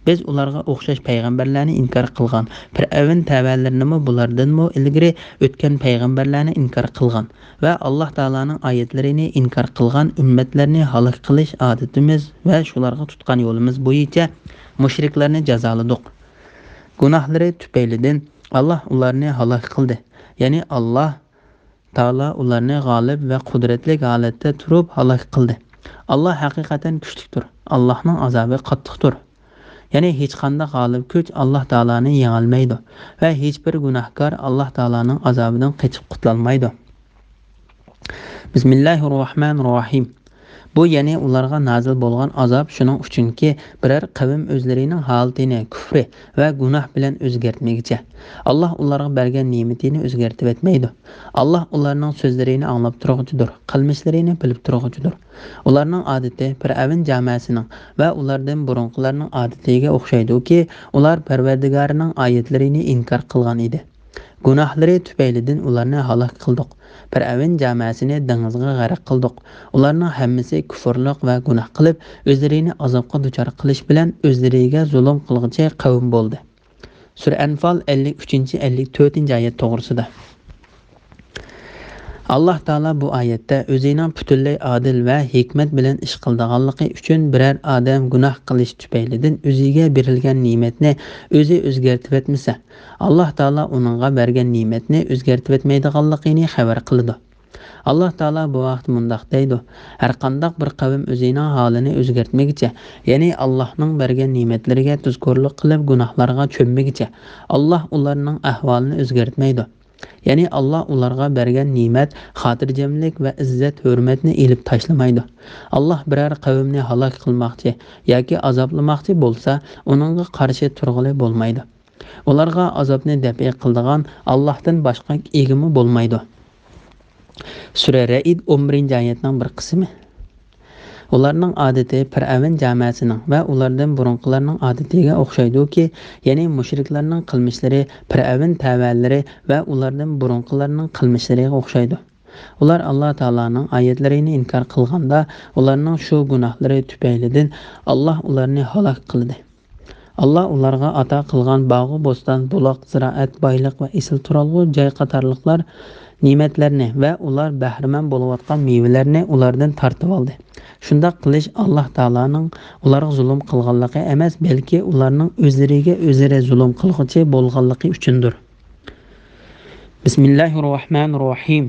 بىز ئۇلارغا ئوخشاش پەيغەمبەرلەرنى ئىنكار قىلغان پىرئەۋن تەۋەلىرىنىمۇ بۇلاردىنمۇ ئىلگىرى ئۆتكەن پەيغەمبەرلەرنى ئىنكار قىلغان ۋە ئاللاھ تائالانىڭ ئايەتلىرىنى ئىنكار قىلغان ئۈممەتلەرنى ھالاك قىلىش ئادىتىمىز ۋە شۇلارغا تۇتقان يولىمىز بويىچە مۇشرىكلارنى جازالىدۇق. گۇناھلىرى تۈپەيلىدىن ئاللاھ ئۇلارنى ھالاك قىلدى. يەنى ئاللاھ تائالا ئۇلارنى غالىب ۋە قۇدرەتلىك ھالەتتە تۇرۇپ ھالاك قىلدى. ئاللاھ ھەقىقەتەن كۈچلۈكتۇر. ئاللاھنىڭ ئازابى قاتتىقتۇر. يەنى ھېچقانداق غالىب كۈچ ئاللاھ تائالانى يېڭەلمەيدۇ ۋە ھېچبىر گۇناھكار ئاللاھ تائالانىڭ ئازابىدىن قېچىپ قۇتۇلالمايدۇ. بىسمىللاھىررەھمانىررەھىم. بۇ يەنى ئۇلارغا نازىل بولغان ئازاب شۇنىڭ ئۈچۈنكى، بىرەر قەۋم ئۆزلىرىنىڭ ھالىتىنى كۈفرى ۋە گۇناھ بىلەن ئۆزگەرتمىگىچە، ئاللاھ ئۇلارغا بەرگەن نېمىتىنى ئۆزگەرتىۋەتمەيدۇ. ئاللاھ ئۇلارنىڭ سۆزلىرىنى ئاڭلاپ تۇرغۇچىدۇر، قىلمىشلىرىنى بىلىپ تۇرغۇچىدۇر. ئۇلارنىڭ ئادىتى پىرئەۋن جامەسىنىڭ ۋە ئۇلاردىن بۇرۇنقىلارنىڭ ئادىتىگە ئوخشايدۇكى، ئۇلار پەرۋەردىگارىنىڭ ئايەتلىرىنى ئىنكار قىلغان ئىدى. گۇناھلىرى تۈپەيلىدىن ئۇلارنى ھالاك قىلدۇق. پىرئەۋن جامەسىنى دېڭىزغا غەرق قىلدۇق. ئۇلارنىڭ ھەممىسى كۇفۇرلۇق ۋە گۇناھ قىلىپ، ئۆزلىرىنى ئازابقا دۇچار قىلىش بىلەن ئۆزلىرىگە زۇلۇم قىلغۇچى قەۋم بولدى. سۈرە ئەنفال ئەللىك ئۈچىنچى، ئەللىك تۆتىنچى ئايەت توغرىسىدا. ئاللاھ تائالا بۇ ئايەتتە ئۆزىنىڭ پۈتۈنلەي ئادىل ۋە ھېكمەت بىلەن ئىش قىلىدىغانلىقى ئۈچۈن بىرەر ئادەم گۇناھ قىلىش تۈپەيلىدىن ئۆزىگە بېرىلگەن نېمەتنى ئۆزى ئۆزگەرتىۋەتمىسە، ئاللاھ تائالا ئۇنىڭغا بەرگەن نېمەتنى ئۆزگەرتىۋەتمەيدىغانلىقىنى خەۋەر قىلىدۇ. ئاللاھ تائالا بۇ ھەقتە مۇنداق دەيدۇ: ھەرقانداق بىر قەۋم ئۆزىنىڭ ھالىنى ئۆزگەرتمىگىچە، يەنى ئاللاھنىڭ بەرگەن نېمەتلىرىگە تۇزكورلۇق قىلىپ گۇناھلارغا چۆممىگىچە، ئاللاھ ئۇلارنىڭ ئەھۋالىنى ئۆزگەرتمەيدۇ. يەنى ئاللاھ ئۇلارغا بەرگەن نېمەت، خاتىرجەملىك ۋە ئىززەت-ھۆرمەتنى ئېلىپ تاشلىمايدۇ. ئاللاھ بىرەر قەۋمنى ھالاك قىلماقچى ياكى ئازابلىماقچى بولسا، ئۇنىڭغا قارشى تۇرغىلى بولمايدۇ. ئۇلارغا ئازابنى دەپئى قىلىدىغان ئاللاھتىن باشقا ئىگىمۇ بولمايدۇ. سۈرە رەئىد، ئون بىرىنچى ئايەتنىڭ بىر قىسمى. ئۇلارنىڭ ئادىتى پىرئەۋن جامەسىنىڭ ۋە ئۇلاردىن بۇرۇنقىلارنىڭ ئادىتىگە ئوخشايدۇكى، يەنى مۇشرىكلارنىڭ قىلمىشلىرى پىرئەۋن تەۋەلىرى ۋە ئۇلاردىن بۇرۇنقىلارنىڭ قىلمىشلىرىغا ئوخشايدۇ. ئۇلار ئاللاھ تائالانىڭ ئايەتلىرىنى ئىنكار قىلغاندا، ئۇلارنىڭ شۇ گۇناھلىرى تۈپەيلىدىن ئاللاھ ئۇلارنى ھالاك قىلدى. ئاللاھ ئۇلارغا ئاتا قىلغان باغۇ بوستان، بۇلاق، زىرائەت، بايلىق ۋە ئېسىل تۇرالغۇ جاي قاتارلىقلار نېمەتلەرنى ۋە ئۇلار بەھرىمەن بولۇۋاتقان مېۋىلەرنى ئۇلاردىن تارتىۋالدى. شۇنداق قىلىش ئاللاھ تائالانىڭ ئۇلارغا زۇلۇم قىلغانلىقى ئەمەس، بەلكى ئۇلارنىڭ ئۆزلىرىگە ئۆزلىرى زۇلۇم قىلغۇچى بولغانلىقى ئۈچۈندۇر. بىسمىللاھىررەھمانىررەھىم.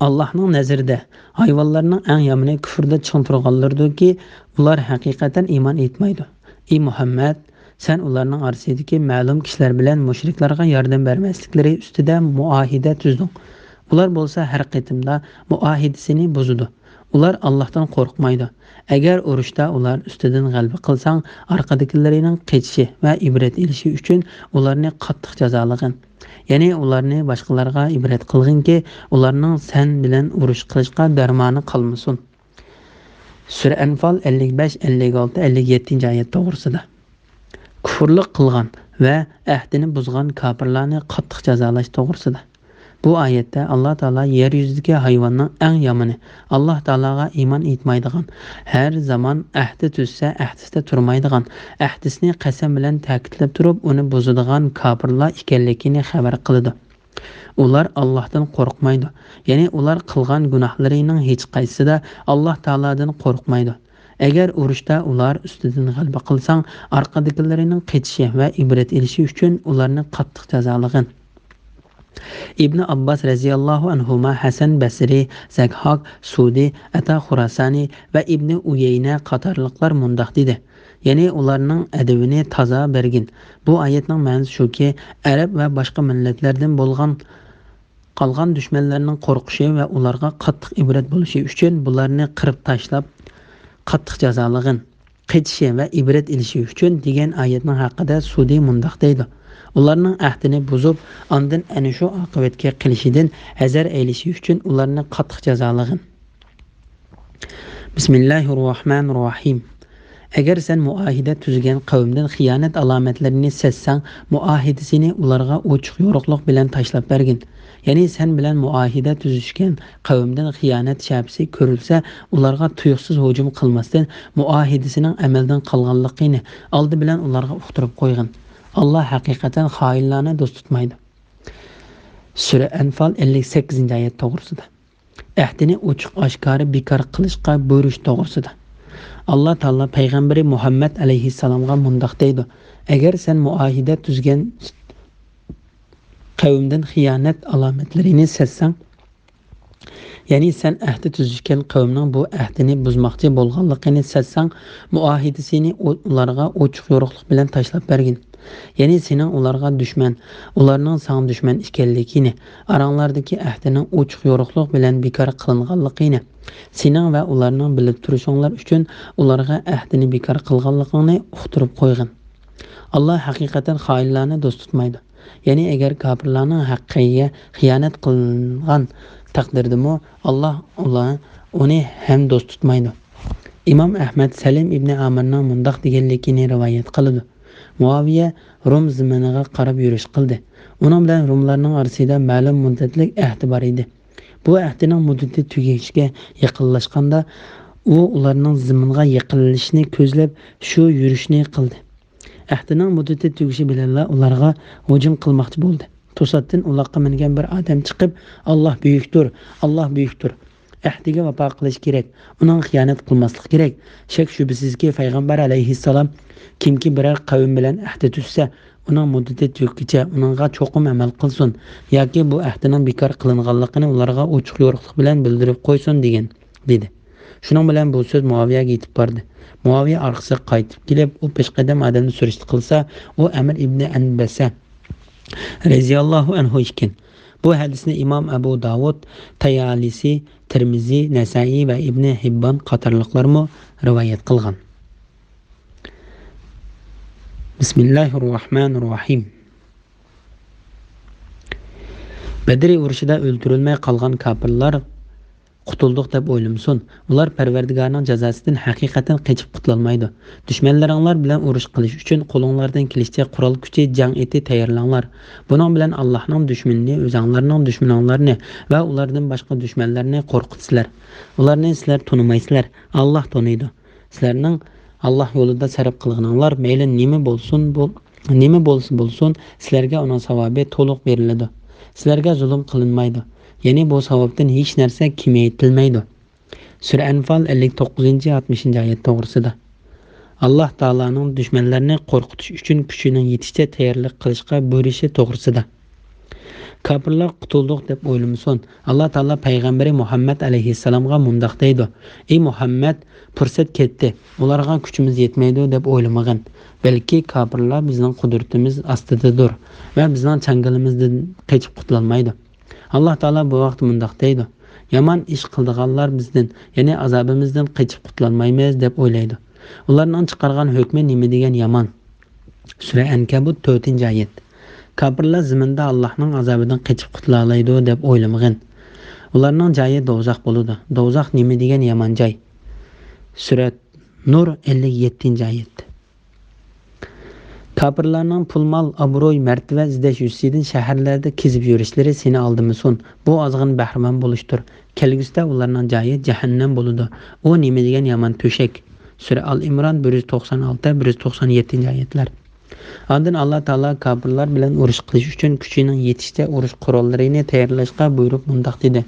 ئاللاھنىڭ نەزىرىدە ھايۋانلارنىڭ ئەڭ يامىنى كۇفردا چىڭ تۇرغانلىرىدۇركى، ئۇلار ھەقىقەتەن ئىمان ئېيتمايدۇ. ئى مۇھەممەد، سەن ئۇلارنىڭ ئارىسىدىكى مەلۇم كىشىلەر بىلەن مۇشرىكلارغا ياردەم بەرمەسلىكلىرى ئۈستىدە مۇئاھىدە تۈزدۈڭ. ئۇلار بولسا ھەر قېتىمدا مۇئاھىدىسىنى بۇزىدۇ. ئۇلار ئاللاھتىن قورقمايدۇ. ئەگەر ئۇرۇشتا ئۇلار ئۈستىدىن غەلىبە قىلساڭ، ئارقىدىكىلىرىنىڭ قېچىشى ۋە ئىبرەت ئېلىشى ئۈچۈن ئۇلارنى قاتتىق جازالىغىن. يەنى ئۇلارنى باشقىلارغا ئىبرەت قىلغىنكى، ئۇلارنىڭ سەن بىلەن ئۇرۇش قىلىشقا دەرمانى قالمىسۇن. سۈرە ئەنفال ئەللىك بەش، ئەللىك ئالتە، ئەللىك يەتتىنچى ئايەت توغرىسىدا. كۇفۇرلۇق قىلغان ۋە ئەھدىنى بۇزغان كاپىرلارنى قاتتىق جازالاش توغرىسىدا. بۇ ئايەتتە ئاللاھ تائالا يەر يۈزىدىكى ھايۋاننىڭ ئەڭ يامىنى، ئاللاھ تائالاغا ئىمان ئېيتمايدىغان، ھەر زامان ئەھدى تۈزسە ئەھدىسىدە تۇرمايدىغان، ئەھدىسىنى قەسەم بىلەن تەكىتلەپ تۇرۇپ ئۇنى بۇزىدىغان كاپىرلار ئىكەنلىكىنى خەۋەر قىلىدۇ. ئۇلار ئاللاھتىن قورقمايدۇ. يەنى ئۇلار قىلغان گۇناھلىرىنىڭ ھېچقايسىسىدا ئاللاھ تائالادىن قورقمايدۇ. ئەگەر ئۇرۇشتا ئۇلار ئۈستىدىن غەلىبە قىلساڭ، ئارقىدىكىلىرىنىڭ قېچىشى ۋە ئىبرەت ئېلىشى ئۈچۈن ئۇلارنى قاتتىق جازالىغىن. ئىبنى ئابباس رەزىياللاھۇ ئەنھۇما، ھەسەن بەسرى، زەكھاك، سۇدى، ئەتا خۇراسانى ۋە ئىبنى ئۇيەينە قاتارلىقلار مۇنداق دېدى، يەنى ئۇلارنىڭ ئەدىۋىنى تازا بەرگىن. بۇ ئايەتنىڭ مەنىسى شۇكى، ئەرەب ۋە باشقا مىللەتلەردىن بولغان قالغان دۈشمەنلەرنىڭ قورقۇشى ۋە ئۇلارغا قاتتىق ئىبرەت بولۇشى ئۈچۈن بۇلارنى قىرىپ تاشلاپ، قاتتىق جازالىغىن. قېچىشى ۋە ئىبرەت ئېلىشى ئۈچۈن دېگەن ئايەتنىڭ ھەققىدە سۇدى مۇنداق دەيدۇ، ئۇلارنىڭ ئەھدىنى بۇزۇپ، ئاندىن ئەنە شۇ ئاقىۋەتكە قېلىشىدىن ھەزەر ئەيلىشى ئۈچۈن ئۇلارنى قاتتىق جازالىغىن. بىسمىللاھىررەھمانىررەھىم. ئەگەر سەن مۇئاھىدە تۈزگەن قەۋمدىن خىيانەت ئالامەتلىرىنى سەزسەڭ، مۇئاھىدىسىنى ئۇلارغا ئوچۇق يورۇقلۇق بىلەن تاشلاپ بەرگىن. يەنى سەن بىلەن مۇئاھىدە تۈزۈشكەن قەۋمدىن خىيانەت شەپىسى كۆرۈلسە، ئۇلارغا تۇيۇقسىز ھۇجۇم قىلماستىن، مۇئاھىدىسىنىڭ ئەمەلدىن قالغانلىقىنى ئالدى بىلەن ئۇلارغا ئۇقتۇرۇپ قويغىن. ئاللا ھەقىقەتەن خائىنلارنى دوست تۇتمايدۇ. سۈرە ئەنفال ئەللىك سەككىزىنچى ئايەت توغرىسىدا. ئەھدىنى ئوچۇق-ئاشكارا بىكار قىلىشقا بۇيرۇش توغرىسىدا. ئاللا تائالا پەيغەمبىرى مۇھەممەد ئەلەيھىسسالامغا مۇنداق دەيدۇ، ئەگەر سەن مۇئاھىدە تۈزگەن قەۋمدىن خىيانەت ئالامەتلىرىنى سەزسەڭ، يەنى سەن ئەھدى تۈزۈشكەن قەۋمنىڭ بۇ ئەھدىنى بۇزماقچى بولغانلىقىنى سەزسەڭ، مۇئاھىدىسىنى ئۇ-، ئۇلارغا ئوچۇق-يورۇقلۇق بىلەن تاشلاپ بەرگىن. يەنى سېنىڭ ئۇلارغا دۈشمەن، ئۇلارنىڭ ساڭا دۈشمەن ئىكەنلىكىنى، ئاراڭلاردىكى ئەھدىنىڭ ئوچۇق-يورۇقلۇق بىلەن بىكار قىلىنغانلىقىنى، سېنىڭ ۋە ئۇلارنىڭ بىلىپ تۇرۇشۇڭلار ئۈچۈن ئۇلارغا ئەھدىنى بىكار قىلغانلىقىڭنى ئۇقتۇرۇپ قويغىن. ئاللا ھەقىقەتەن خائىنلارنى دوست تۇتمايدۇ. يەنى ئەگەر كاپىرلارنىڭ ھەققىگە خىيانەت قىلغان تەقدىردىمۇ، ئاللا ئۇلار، ئۇنى ھەم دوست تۇتمايدۇ. ئىمام ئەھمەد سەلىم ئىبنى ئامىرنىڭ مۇنداق دېگەنلىكىنى رىۋايەت قىلىدۇ: مۇئاۋىيە رۇم زېمىنىغا قاراپ يۈرۈش قىلدى. ئۇنىڭ بىلەن رۇملارنىڭ ئارىسىدا مەلۇم مۇددەتلىك ئەھدى بار ئىدى. بۇ ئەھدىنىڭ مۇددىتى تۈگىشىگە يېقىنلاشقاندا، ئۇ ئۇلارنىڭ زېمىنغا يېقىنلىشىشنى كۆزلەپ، شۇ يۈرۈشنى قىلدى. ئەھدىنىڭ مۇددىتى تۈگىشى بىلەنلا ئۇلارغا ھۇجۇم قىلماقچى بولدى. توساتتىن ئۇلاققا مىنگەن بىر ئادەم چىقىپ، «ئاللا بۈيۈكتۇر، ئاللا بۈيۈكتۇر! ئەھدىگە ۋاپا قىلىش كېرەك، ئۇنىڭغا خىيانەت قىلماسلىق كېرەك. شەك-شۈبھىسىزكى، پەيغەمبەر ئەلەيھىسسالام كىمكى بىرەر قەۋم بىلەن ئەھدى تۈزسە، ئۇنىڭ مۇددىتى تۈگىگىچە ئۇنىڭغا چوقۇم ئەمەل قىلسۇن ياكى بۇ ئەھدىنىڭ بىكار قىلىنغانلىقىنى ئۇلارغا ئوچۇق-يورۇقلۇق بىلەن بىلدۈرۈپ قويسۇن» دېگەن، دېدى. شۇنىڭ بىلەن بۇ سۆز مۇئاۋىيەگە يېتىپ باردى. مۇئاۋىيە ئارقىسىغا قايتىپ كېلىپ، ئۇ پېشقەدەم ئادەمنى سۈرۈشتە قىلسا، ئۇ ئەمىر ئىبنى ئەنبەسە رەزىياللاھۇ ئەنھۇ ئىكەن. بۇ ھەدىسنى ئىمام ئەبۇ داۋۇد، تەيالىسى، تىرمىزى، نەسائىي ۋە ئىبنى ھىببان قاتارلىقلارمۇ رىۋايەت قىلغان. بىسمىللاھىررەھمانىررەھىم. بەدرى ئۇرۇشىدا ئۆلتۈرۈلمەي قالغان كاپىرلار قۇتۇلدۇق دەپ ئويلىمىسۇن. ئۇلار پەرۋەردىگارنىڭ جازاسىدىن ھەقىقەتەن قېچىپ قۇتۇلالمايدۇ. دۈشمەنلىرىڭلار بىلەن ئۇرۇش قىلىش ئۈچۈن قولۇڭلاردىن كېلىشىچە قورال كۈچى، جەڭ ئېتى تەييارلاڭلار. بۇنىڭ بىلەن ئاللاھنىڭ دۈشمىنىنى، ئۆزەڭلارنىڭ دۈشمىنىڭلارنى ۋە ئۇلاردىن باشقا دۈشمەنلەرنى قورقۇتىسىلەر. ئۇلارنى سىلەر تونۇمايسىلەر. ئاللاھ تونۇيدۇ. سىلەرنىڭ ئاللاھ يولىدا سەرپ قىلغىنىڭلار مەيلى نېمە بولسۇن، بۇ، نېمە بولسا بولسۇن، سىلەرگە ئۇنىڭ ساۋابى تولۇق بېرىلىدۇ. سىلەرگە زۇلۇم قىلىنمايدۇ. يەنى بۇ ساۋابتىن ھېچ نەرسە كېمەيتىلمەيدۇ. سۈرە ئەنفال ئەللىك توققۇزىنچى، ئاتمىشىنچى ئايەت توغرىسىدا. ئاللاھ تائالانىڭ دۈشمەنلەرنى قورقۇتۇش ئۈچۈن كۈچىنىڭ يېتىشىچە تەييارلىق قىلىشقا بۇيرۇشى توغرىسىدا. كاپىرلار قۇتۇلدۇق دەپ ئويلىمىسۇن. ئاللاھ تائالا پەيغەمبىرى مۇھەممەد ئەلەيھىسسالامغا مۇنداق دەيدۇ: «ئەي مۇھەممەد، پۇرسەت كەتتى، ئۇلارغا كۈچىمىز يەتمەيدۇ دەپ ئويلىمىغىن. بەلكى كاپىرلار بىزنىڭ قۇدرىتىمىز ئاستىدىدۇر ۋە بىزنىڭ چاڭگىلىمىزدىن قېچىپ قۇتۇلالمايدۇ.» ئاللاھ تائالا بۇ ۋاقىتتا مۇنداق دەيدۇ: «يامان ئىش قىلىدىغانلار بىزدىن، يەنى ئازابىمىزدىن قېچىپ قۇتۇلالمايمىز دەپ ئويلايدۇ. ئۇلارنىڭ چىقارغان ھۆكمى نېمە دېگەن يامان.» سۈرە ئەنكەبۇت، تۆتىنچى ئايەت. كاپىرلار زېمىندا ئاللاھنىڭ ئازابىدىن قېچىپ قۇتۇلالايدۇ دەپ ئويلىمىغىن. ئۇلارنىڭ جايى دوزاخ بولىدۇ. دوزاخ نېمە دېگەن يامان جاي. سۈرە نۇر، ئەللىك يەتتىنچى ئايەت. كاپىرلارنىڭ پۇل-مال، ئابرۇي، مەرتىۋە ئىزدەش يۈزىسىدىن شەھەرلەردە كېزىپ يۈرۈشلىرى سېنى ئالدىمىسۇن. بۇ ئازغىن بەھرىمەن بولۇشتۇر. كەلگۈسىدە ئۇلارنىڭ جايى جەھەننەم بولىدۇ. ئۇ نېمە دېگەن يامان تۆشەك. سۈرە ئال ئىمران، بىر يۈز توقسان ئالتە، بىر يۈز توقسان يەتتىنچى ئايەتلەر. ئاندىن ئاللا تائالا كاپىرلار بىلەن ئۇرۇش قىلىش ئۈچۈن كۈچىنىڭ يېتىشىچە ئۇرۇش قوراللىرىنى تەييارلاشقا بۇيرۇپ مۇنداق دېدى: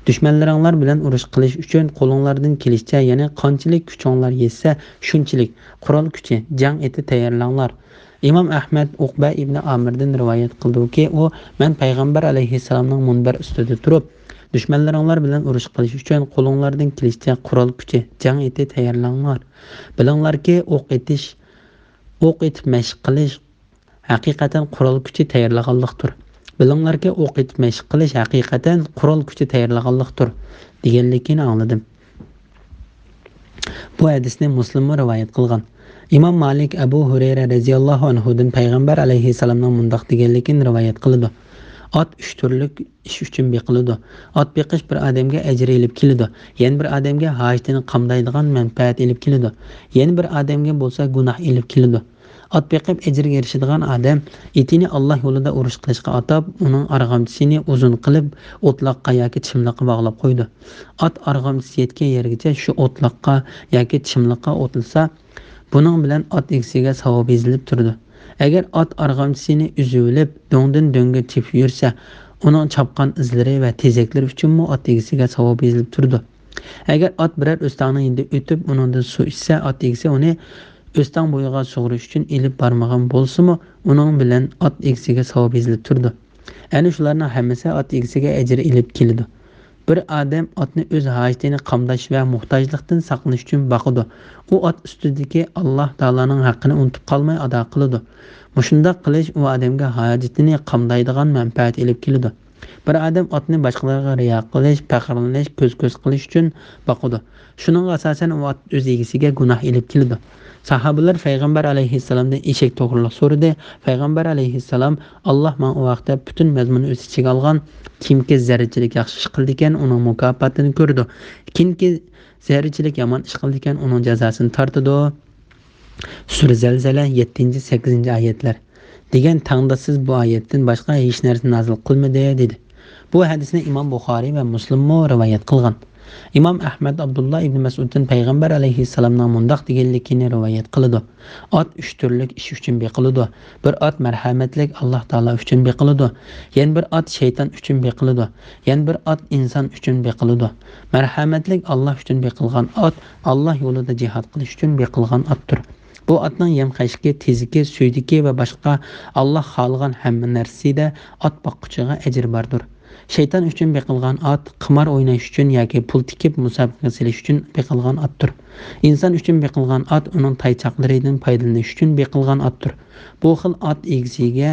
«دۈشمەنلىرىڭلار بىلەن ئۇرۇش قىلىش ئۈچۈن قولۇڭلاردىن كېلىشىچە، يەنى قانچىلىك كۈچۈڭلار يەتسە، شۇنچىلىك قورال كۈچى، جەڭ ئېتى تەييارلاڭلار.» ئىمام ئەھمەد ئۇقبە ئىبنى ئامىردىن رىۋايەت قىلدىكى، ئۇ: «مەن پەيغەمبەر ئەلەيھىسسالامنىڭ مۇنبەر ئۈستىدە تۇرۇپ، دۈشمەنلىرىڭلار بىلەن ئۇرۇش قىلىش ئۈچۈن قولۇڭلاردىن كېلىشىچە قورال كۈچى، جەڭ ئېتى تەييارلاڭلار. بىلىڭلاركى، ئوق ئېتىش، ئوق ئېتىپ مەشىق قىلىش ھەقىقەتەن قورال كۈچى تەييارلىغانلىقتۇر. بىلىڭلاركى، ئوق ئېتىپ مەشىق قىلىش ھەقىقەتەن قورال كۈچى تەييارلىغانلىقتۇر» دېگەنلىكىنى ئاڭلىدىم. بۇ ھەدىسنى مۇسلىممۇ رىۋايەت قىلغان. ئىمام مالىك ئەبۇ ھۇرەيرە رەزىياللاھۇ ئەنھۇدىن پەيغەمبەر ئەلەيھىسسالامنىڭ مۇنداق دېگەنلىكىنى رىۋايەت قىلىدۇ: «ئات ئۈچ تۈرلۈك ئىش ئۈچۈن بېقىلىدۇ. ئات بېقىش بىر ئادەمگە ئەجىر ئېلىپ كېلىدۇ، يەنە بىر ئادەمگە ھاجىتىنى قامدايدىغان مەنپەئەت ئېلىپ كېلىدۇ، يەنە بىر ئادەمگە بولسا گۇناھ ئېلىپ كېلىدۇ.» ئات بېقىپ ئەجىرگە ئېرىشىدىغان ئادەم ئېتىنى ئاللا يولىدا ئۇرۇش قىلىشقا ئاتاپ، ئۇنىڭ ئارغامچىسىنى ئۇزۇن قىلىپ، ئوتلاققا ياكى چىملىققا باغلاپ قويىدۇ. ئات ئارغامچىسى يەتكەن يەرگىچە شۇ ئوتلاققا ياكى چىملىققا ئوتلىسا، بۇنىڭ بىلەن ئات ئىگىسىگە ساۋاب يېزىلىپ تۇرىدۇ. ئەگەر ئات ئارغامچىسىنى ئۈزۈۋېلىپ، دۆڭدىن دۆڭگە چېپىپ يۈرسە، ئۇنىڭ چاپقان ئىزلىرى ۋە تېزەكلىرى ئۈچۈنمۇ ئات ئىگىسىگە ساۋاب يېزىلىپ تۇرىدۇ. ئەگەر ئات بىرەر ئۆستەڭنىڭ يېنىدا ئۆتۈپ، ئۇنىڭدىن سۇ ئىچسە، ئات ئىگىسى ئۇنى ئۆستەڭ بويىغا سۇغىرىش ئۈچۈن ئېلىپ بارمىغان بولسىمۇ، ئۇنىڭ بىلەن ئات ئىگىسىگە ساۋاب يېزىلىپ تۇرىدۇ. ئەنە شۇلارنىڭ ھەممىسى ئات ئىگىسىگە ئەجىر ئېلىپ كېلىدۇ. بىر ئادەم ئاتنى ئۆز ھاجىتىنى قامداش ۋە موھتاجلىقتىن ساقلىنىش ئۈچۈن باقىدۇ. ئۇ ئات ئۈستىدىكى ئاللاھ تائالانىڭ ھەققىنى ئۇنتۇپ قالماي ئادا قىلىدۇ. مۇشۇنداق قىلىش ئۇ ئادەمگە ھاجىتىنى قامدايدىغان مەنپەئەت ئېلىپ كېلىدۇ. بىر ئادەم ئاتنى باشقىلارغا رىيا قىلىش، پەخىرلىنىش، كۆز-كۆز قىلىش ئۈچۈن باقىدۇ. شۇنىڭغا ئاساسەن ئۇ ئات ئۆز ئىگىسىگە گۇناھ ئېلىپ كېلىدۇ. ساھابىلەر پەيغەمبەر ئەلەيھىسسالامدىن ئېشەك توغرىلىق سورىدى. پەيغەمبەر ئەلەيھىسسالام، ئاللاھ ماڭا ئۇ ھەقتە پۈتۈن مەزمۇننى ئۆز ئىچىگە ئالغان، كىمكى زەررىچىلىك ياخشى ئىش قىلىدىكەن، ئۇنىڭ مۇكاپاتىنى كۆرىدۇ. كىمكى زەررىچىلىك يامان ئىش قىلىدىكەن، ئۇنىڭ جازاسىنى تارتىدۇ. سۈرە زەلزەلە، يەتتىنچى، سەككىزىنچى ئايەتلەر. دېگەن تاڭدا سىز بۇ ئايەتتىن باشقا ھېچ نەرسە نازىل قىلمىدى، دېدى. بۇ ھەدىسنى ئىمام بۇخارىي ۋە مۇسلىممۇ رىۋايەت قىلغان. ئىمام ئەھمەد ئابدۇللا ئىبنى مەسئۇدتىن پەيغەمبەر ئەلەيھىسسالامنىڭ مۇنداق دېگەنلىكىنى رىۋايەت قىلىدۇ: ئات ئۈچ تۈرلۈك ئىش ئۈچۈن بېقىلىدۇ. بىر ئات مەرھەمەتلىك ئاللاھ تائالا ئۈچۈن بېقىلىدۇ. يەنە بىر ئات شەيتان ئۈچۈن بېقىلىدۇ. يەنە بىر ئات ئىنسان ئۈچۈن بېقىلىدۇ. مەرھەمەتلىك ئاللاھ ئۈچۈن بېقىلغان ئات ئاللاھ يولىدا جىھاد قىلىش ئۈچۈن بېقىلغان ئاتتۇر. بۇ ئاتنىڭ يەم-خەشىكى، تېزىكى، سۈيدۈكى ۋە باشقا ئاللاھ خالىغان ھەممە نەرسىدە ئات باققۇچىغا ئەجىر باردۇر. شەيتان ئۈچۈن بېقىلغان ئات قىمار ئويناش ئۈچۈن ياكى پۇل تىكىپ مۇسابىقە سېلىش ئۈچۈن بېقىلغان ئاتتۇر. ئىنسان ئۈچۈن بېقىلغان ئات ئۇنىڭ تايچاقلىرىدىن پايدىلىنىش ئۈچۈن بېقىلغان ئاتتۇر. بۇ خىل ئات ئىگىسىگە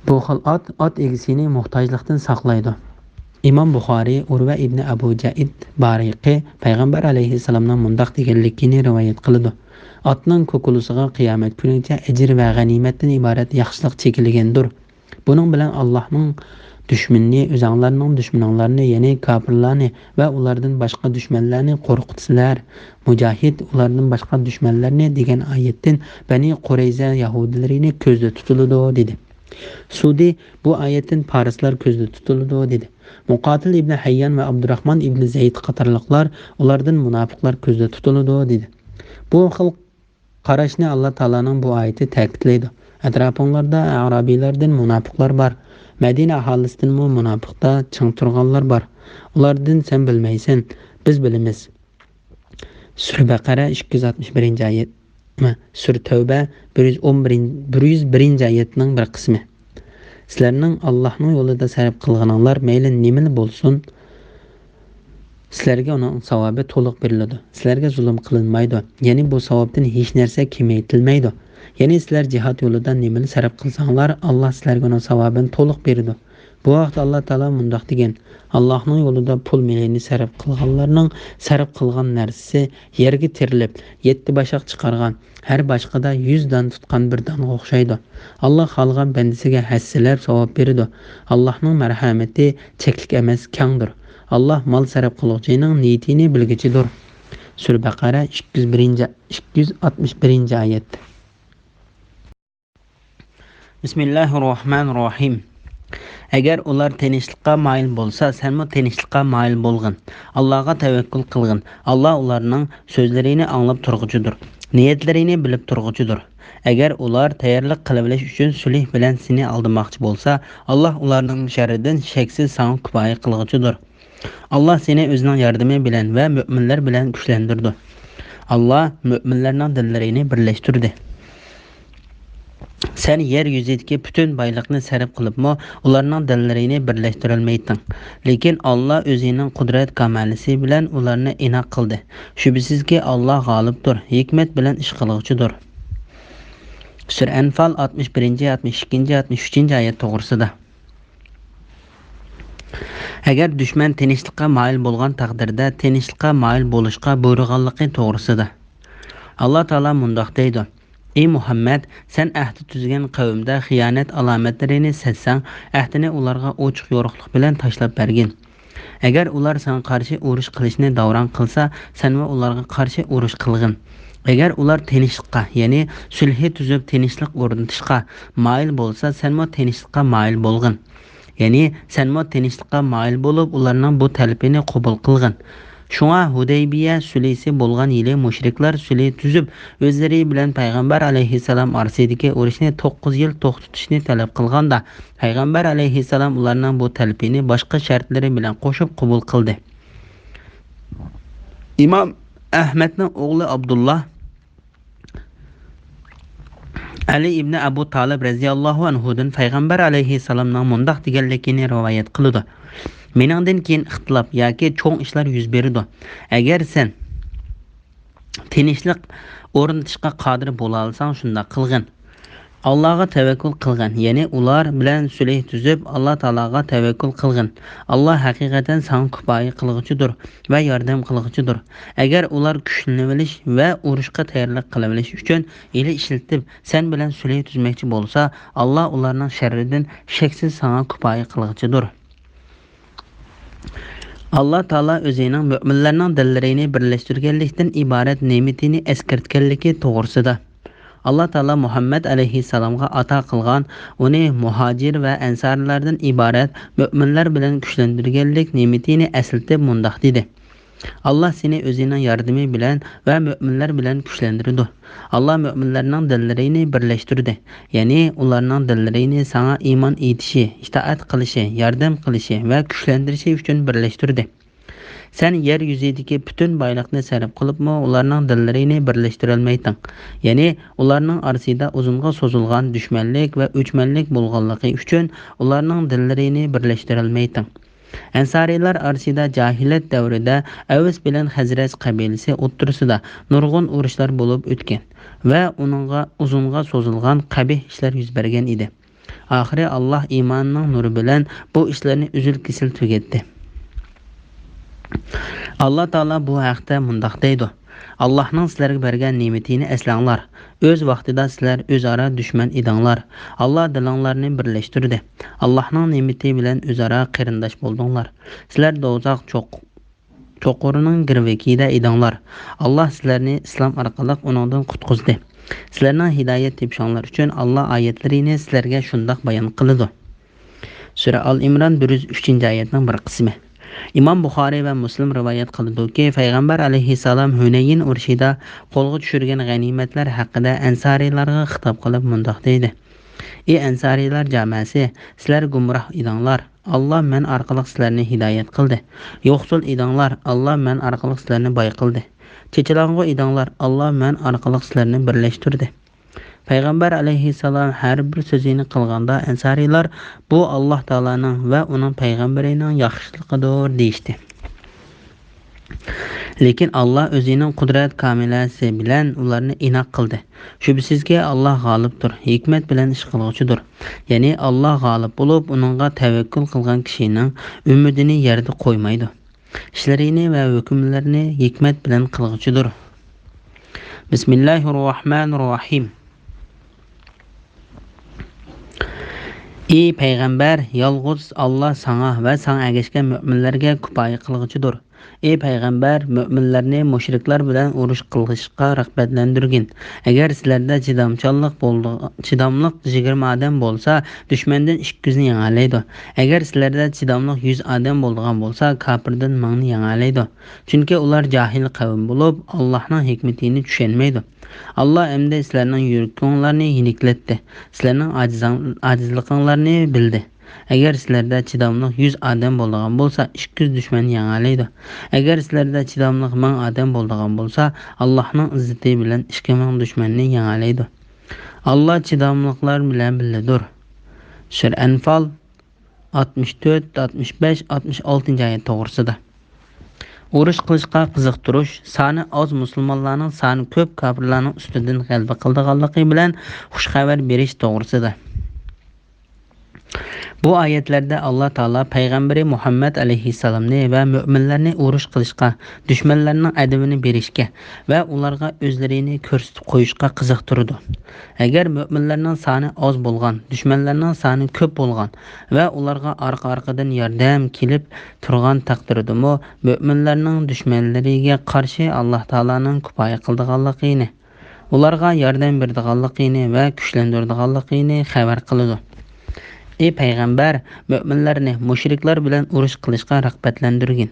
بۇ خىل ئات، ئات ئىگىسىنى موھتاجلىقتىن ساقلايدۇ. ئىمام بۇخارىي ئۇرۋە ئىبنى ئەبۇ جەئىد بارىقى پەيغەمبەر ئەلەيھىسسالامنىڭ مۇنداق دېگەنلىكىنى رىۋايەت قىلىدۇ: ئاتنىڭ كوكۇلىسىغا قىيامەت كۈنىگىچە ئەجىر ۋە غەنىيمەتتىن ئىبارەت ياخشىلىق چېكىلگەندۇر. بۇنىڭ بىلەن ئاللاھنىڭ دۈشمىنىنى، ئۆزەڭلارنىڭ دۈشمىنىڭلارنى، يەنى كاپىرلارنى ۋە ئۇلاردىن باشقا دۈشمەنلەرنى قورقۇتىسىلەر. مۇجاھىد ئۇلاردىن باشقا دۈشمەنلەرنى دېگەن ئايەتتىن بەنى قۇرەيزە يەھۇدىيلىرىنى كۆزدە تۇتۇلىدۇ، دېدى. سۇدى بۇ ئايەتتىن پارسلار كۆزدە تۇتۇلىدۇ، دېدى. مۇقاتىل ئىبنى ھەييان ۋە ئابدۇراخمان ئىبنى زەيد قاتارلىقلار ئۇلاردىن مۇناپىقلار كۆزدە تۇتۇلىدۇ، دېدى. بۇ خىل قاراشنى ئاللا تائالانىڭ بۇ ئايىتى تەكىتلەيدۇ. ئەتراپىڭلاردا ئەرابىيلەردىن مۇناپىقلار بار. مەدىنە ئاھالىسىدىنمۇ مۇناپىقتا چىڭ تۇرغانلار بار. ئۇلاردىن سەن بىلمەيسەن، بىز بىلىمىز. سۈرە بەقەرە ئىككى يۈز ئاتمىش بىرىنچى ئايەت، سۈرە تەۋبە بىر يۈز ئون بىرىنچى، بىر يۈز بىرىنچى ئايەتنىڭ بىر قىسمى. سىلەرنىڭ ئاللاھنىڭ يولىدا سەرپ قىلغىنىڭلار مەيلى نېمىلا بولسۇن، سىلەرگە ئۇنىڭ ساۋابى تولۇق بېرىلىدۇ. سىلەرگە زۇلۇم قىلىنمايدۇ. يەنى بۇ ساۋابتىن ھېچ نەرسە كېمەيتىلمەيدۇ. يەنى سىلەر جىھاد يولىدا نېمىلا سەرپ قىلساڭلار، ئاللاھ سىلەرگە ئۇنىڭ ساۋابىنى تولۇق بېرىدۇ. بۇ ھەقتە ئاللا تائالا مۇنداق دېگەن: ئاللاھنىڭ يولىدا پۇل مېلىنى سەرپ قىلغانلارنىڭ سەرپ قىلغان نەرسىسى يەرگە تېرىلىپ، يەتتە باشاق چىقارغان، ھەر باشىقىدا يۈز دان تۇتقان بىر دانغا ئوخشايدۇ. ئاللا خالىغان بەندىسىگە ھەسسىلەپ ساۋاب بېرىدۇ. ئاللاھنىڭ مەرھەمىتى چەكلىك ئەمەس، كەڭدۇر. ئاللا مال سەرپ قىلغۇچىنىڭ نىيىتىنى بىلگۈچىدۇر. سۈرە بەقەرە، ئىككى يۈز بىرىنچى، ئىككى يۈز ئاتمىش بىرىنچى ئايەت. بىسمىللاھىررەھمانىررەھىم. ئەگەر ئۇلار تىنچلىققا مايىل بولسا، سەنمۇ تىنچلىققا مايىل بولغىن. ئاللاغا تەۋەككۈل قىلغىن. ئاللا ئۇلارنىڭ سۆزلىرىنى ئاڭلاپ تۇرغۇچىدۇر، نىيەتلىرىنى بىلىپ تۇرغۇچىدۇر. ئەگەر ئۇلار تەييارلىق قىلىۋېلىش ئۈچۈن سۈلھ بىلەن سېنى ئالدىماقچى بولسا، ئاللا ئۇلارنىڭ شەررىدىن شەكسىز ساڭا كۇپايە قىلغۇچىدۇر. ئاللا سېنى ئۆزىنىڭ ياردىمى بىلەن ۋە مۆمىنلەر بىلەن كۈچلەندۈردى. ئاللا مۆمىنلەرنىڭ دىللىرىنى بىرلەشتۈردى. سەن يەر يۈزىدىكى پۈتۈن بايلىقنى سەرپ قىلىپمۇ ئۇلارنىڭ دىللىرىنى بىرلەشتۈرەلمەيتتىڭ. لېكىن ئاللا ئۆزىنىڭ قۇدرەت كامالىسى بىلەن ئۇلارنى ئىناق قىلدى. شۈبھىسىزكى، ئاللا غالىبتۇر، ھېكمەت بىلەن ئىش قىلغۇچىدۇر. سۈرە ئەنفال ئاتمىش بىرىنچى، ئاتمىش ئىككىنچى، ئاتمىش ئۈچىنچى ئايەت توغرىسىدا. ئەگەر دۈشمەن تىنچلىققا مايىل بولغان تەقدىردە، تىنچلىققا مايىل بولۇشقا بۇيرۇغانلىقى توغرىسىدا. ئاللا تائالا مۇنداق دەيدۇ: ئى مۇھەممەد، سەن ئەھدى تۈزگەن قەۋمدە خىيانەت ئالامەتلىرىنى سەزسەڭ، ئەھدىنى ئۇلارغا ئوچۇق يورۇقلۇق بىلەن تاشلاپ بەرگىن. ئەگەر ئۇلار ساڭا قارشى ئۇرۇش قىلىشنى داۋراڭ قىلسا، سەنمۇ ئۇلارغا قارشى ئۇرۇش قىلغىن. ئەگەر ئۇلار تىنچلىققا، يەنى سۈلھى تۈزۈپ تىنچلىق ئورنىتىشقا مايىل بولسا، سەنمۇ تىنچلىققا مايىل بولغىن. يەنى سەنمۇ تىنچلىققا مايىل بولۇپ، ئۇلارنىڭ بۇ تەلىپىنى قوبۇل قىلغىن. شۇڭا ھۇدەيبىيە سۈلھىسى بولغان يىلى مۇشرىكلار سۈلھى تۈزۈپ، ئۆزلىرى بىلەن پەيغەمبەر ئەلەيھىسسالام ئارىسىدىكى ئۇرۇشنى توققۇز يىل توختىتىشنى تەلەپ قىلغاندا، پەيغەمبەر ئەلەيھىسسالام ئۇلارنىڭ بۇ تەلىپىنى باشقا شەرتلىرى بىلەن قوشۇپ قوبۇل قىلدى. ئىمام ئەھمەدنىڭ ئوغلى ئابدۇللا ئەلى ئىبنى ئەبۇ تالىب رەزىياللاھۇ ئەنھۇدىن پەيغەمبەر ئەلەيھىسسالامنىڭ مۇنداق دېگەنلىكىنى رىۋايەت قىلىدۇ: مېنىڭدىن كېيىن ئىختىلاپ ياكى چوڭ ئىشلار يۈز بېرىدۇ. ئەگەر سەن تىنچلىق ئورنىتىشقا قادىر بولالىساڭ، شۇنداق قىلغىن. ئاللاغا تەۋەككۈل قىلغىن، يەنى ئۇلار بىلەن سۈلھى تۈزۈپ، ئاللا تائالاغا تەۋەككۈل قىلغىن. ئاللا ھەقىقەتەن ساڭا كۇپايە قىلغۇچىدۇر ۋە ياردەم قىلغۇچىدۇر. ئەگەر ئۇلار كۈچلىنىۋېلىش ۋە ئۇرۇشقا تەييارلىق قىلىۋېلىش ئۈچۈن ھىيلە ئىشلىتىپ، سەن بىلەن سۈلھى تۈزمەكچى بولسا، ئاللا ئۇلارنىڭ شەررىدىن شەكسىز ساڭا كۇپايە قىلغۇچىدۇر. ئاللا تائالا ئۆزىنىڭ مۆمىنلەرنىڭ دىللىرىنى بىرلەشتۈرگەنلىكتىن ئىبارەت نېمىتىنى ئەسكەرتكەنلىكى توغرىسىدا. ئاللا تائالا مۇھەممەد ئەلەيھىسسالامغا ئاتا قىلغان ئۇنى مۇھاجىر ۋە ئەنسارىيلاردىن ئىبارەت مۆمىنلەر بىلەن كۈچلەندۈرگەنلىك نېمىتىنى ئەسلىتىپ مۇنداق دېدى: ئاللا سېنى ئۆزىنىڭ ياردىمى بىلەن ۋە مۆمىنلەر بىلەن كۈچلەندۈرىدۇ. ئاللا مۆمىنلەرنىڭ دىللىرىنى بىرلەشتۈردى، يەنى ئۇلارنىڭ دىللىرىنى ساڭا ئىمان ئېيتىشى، ئىتائەت قىلىشى، ياردەم قىلىشى ۋە كۈچلەندۈرۈشى ئۈچۈن بىرلەشتۈردى. سەن يەر يۈزىدىكى پۈتۈن بايلىقنى سەرپ قىلىپمۇ ئۇلارنىڭ دىللىرىنى بىرلەشتۈرەلمەيتتىڭ. يەنى ئۇلارنىڭ ئارىسىدا ئۇزۇنغا سوزۇلغان دۈشمەنلىك ۋە ئۆچمەنلىك بولغانلىقى ئۈچۈن ئۇلارنىڭ دىللىرىنى بىرلەشتۈرەلمەيتتىڭ. ئەنسارىيلار ئارىسىدا جاھىلىيەت دەۋرىدە ئەۋس بىلەن خەزرەج قەبىلىسى ئوتتۇرىسىدا نۇرغۇن ئۇرۇشلار بولۇپ ئۆتكەن ۋە ئۇنىڭغا ئۇزۇنغا سوزۇلغان قەبىھ ئىشلار يۈز بەرگەن ئىدى. ئاخىرى ئاللا ئىمانىنىڭ نۇرى بىلەن بۇ ئىشلارنى ئۈزۈل-كېسىل تۈگەتتى. ئاللا تائالا بۇ ھەقتە مۇنداق دەيدۇ: ئاللاھنىڭ سىلەرگە بەرگەن نېمىتىنى ئەسلەڭلار. ئۆز ۋاقتىدا سىلەر ئۆزئارا دۈشمەن ئىدىڭلار. ئاللا دىلىڭلارنى بىرلەشتۈردى. ئاللاھنىڭ نېمىتى بىلەن ئۆزئارا قېرىنداش بولدۇڭلار. سىلەر دوزاخ چوق-، چوقۇرىنىڭ گىرۋىكىدە ئىدىڭلار. ئاللا سىلەرنى ئىسلام ئارقىلىق ئۇنىڭدىن قۇتقۇزدى. سىلەرنىڭ ھىدايەت تېپىشىڭلار ئۈچۈن ئاللا ئايەتلىرىنى سىلەرگە شۇنداق بايان قىلىدۇ. سۈرە ئال ئىمران، بىر يۈز ئۈچىنچى ئايەتنىڭ بىر قىسمى. ئىمام بۇخارىي ۋە مۇسلىم رىۋايەت قىلىدۇكى، پەيغەمبەر ئەلەيھىسسالام ھۈنەيىن ئۇرۇشىدا قولغا چۈشۈرگەن غەنىيمەتلەر ھەققىدە ئەنسارىيلارغا خىتاب قىلىپ مۇنداق دېدى: ئى ئەنسارىيلار جامەسى، سىلەر گۇمراھ ئىدىڭلار، ئاللا مەن ئارقىلىق سىلەرنى ھىدايەت قىلدى. يوقسۇل ئىدىڭلار، ئاللا مەن ئارقىلىق سىلەرنى باي قىلدى. چېچىلاڭغۇ ئىدىڭلار، ئاللا مەن ئارقىلىق سىلەرنى بىرلەشتۈردى. پەيغەمبەر ئەلەيھىسسالام ھەر بىر سۆزىنى قىلغاندا، ئەنسارىيلار بۇ ئاللا تائالانىڭ ۋە ئۇنىڭ پەيغەمبىرىنىڭ ياخشىلىقىدۇر دېيىشتى. لېكىن ئاللا ئۆزىنىڭ قۇدرەت كامىلەسى بىلەن ئۇلارنى ئىناق قىلدى. شۈبھىسىزكى، ئاللا غالىبتۇر، ھېكمەت بىلەن ئىش قىلغۇچىدۇر. يەنى ئاللا غالىب بولۇپ، ئۇنىڭغا تەۋەككۈل قىلغان كىشىنىڭ ئۈمىدىنى يەردە قويمايدۇ. ئىشلىرىنى ۋە ھۆكۈملىرىنى ھېكمەت بىلەن قىلغۇچىدۇر. بىسمىللاھىررەھمانىررەھىم. ئى پەيغەمبەر، يالغۇز ئاللا ساڭا ۋە ساڭا ئەگەشكەن مۆمىنلەرگە كۇپايە قىلغۇچىدۇر. ئى پەيغەمبەر، مۆمىنلەرنى مۇشرىكلار بىلەن ئۇرۇش قىلىشقا رىغبەتلەندۈرگىن. ئەگەر سىلەردە چىدامچانلىق بولدى-، چىداملىق يىگىرمە ئادەم بولسا، دۈشمەندىن ئىككى يۈزنى يېڭەلەيدۇ. ئەگەر سىلەردە چىداملىق يۈز ئادەم بولىدىغان بولسا، كاپىردىن مىڭنى يېڭەلەيدۇ. چۈنكى ئۇلار جاھىل قەۋم بولۇپ، ئاللاھنىڭ ھېكمىتىنى چۈشەنمەيدۇ. ئاللا ئەمدى سىلەرنىڭ يۈرىكىڭلارنى يېنىكلەتتى، سىلەرنىڭ ئاجىزاڭ-، ئاجىزلىقىڭلارنى بىلدى. ئەگەر سىلەردە چىداملىق يۈز ئادەم بولىدىغان بولسا، ئىككى يۈز دۈشمەننى يېڭەلەيدۇ. ئەگەر سىلەردە چىداملىق مىڭ ئادەم بولىدىغان بولسا، ئاللاھنىڭ ئىززىتى بىلەن ئىككى مىڭ دۈشمەننى يېڭەلەيدۇ. ئاللا چىداملىقلار بىلەن بىللىدۇر. سۈرە ئەنفال، ئاتمىش تۆت، ئاتمىش بەش، ئاتمىش ئالتىنچى ئايەت توغرىسىدا. ئۇرۇش قىلىشقا قىزىقتۇرۇش، سانى ئاز مۇسۇلمانلارنىڭ سانى كۆپ كاپىرلارنىڭ ئۈستىدىن غەلىبە قىلىدىغانلىقى بىلەن خۇش خەۋەر بېرىش توغرىسىدا. بۇ ئايەتلەردە ئاللا تائالا پەيغەمبىرى مۇھەممەد ئەلەيھىسسالامنى ۋە مۆمىنلەرنى ئۇرۇش قىلىشقا، دۈشمەنلەرنىڭ ئەدىپىنى بېرىشكە ۋە ئۇلارغا ئۆزلىرىنى كۆرسىتىپ قويۇشقا قىزىقتۇرىدۇ. ئەگەر مۆمىنلەرنىڭ سانى ئاز بولغان، دۈشمەنلەرنىڭ سانى كۆپ بولغان ۋە ئۇلارغا ئارقا-ئارقىدىن ياردەم كېلىپ تۇرغان تەقدىردىمۇ، مۆمىنلەرنىڭ دۈشمەنلىرىگە قارشى ئاللا تائالانىڭ كۇپايە قىلىدىغانلىقىنى، ئۇلارغا ياردەم بېرىدىغانلىقىنى ۋە كۈچلەندۈرىدىغانلىقىنى خەۋەر قىلىدۇ. ئى پەيغەمبەر، مۆمىنلەرنى مۇشرىكلار بىلەن ئۇرۇش قىلىشقا رىغبەتلەندۈرگىن،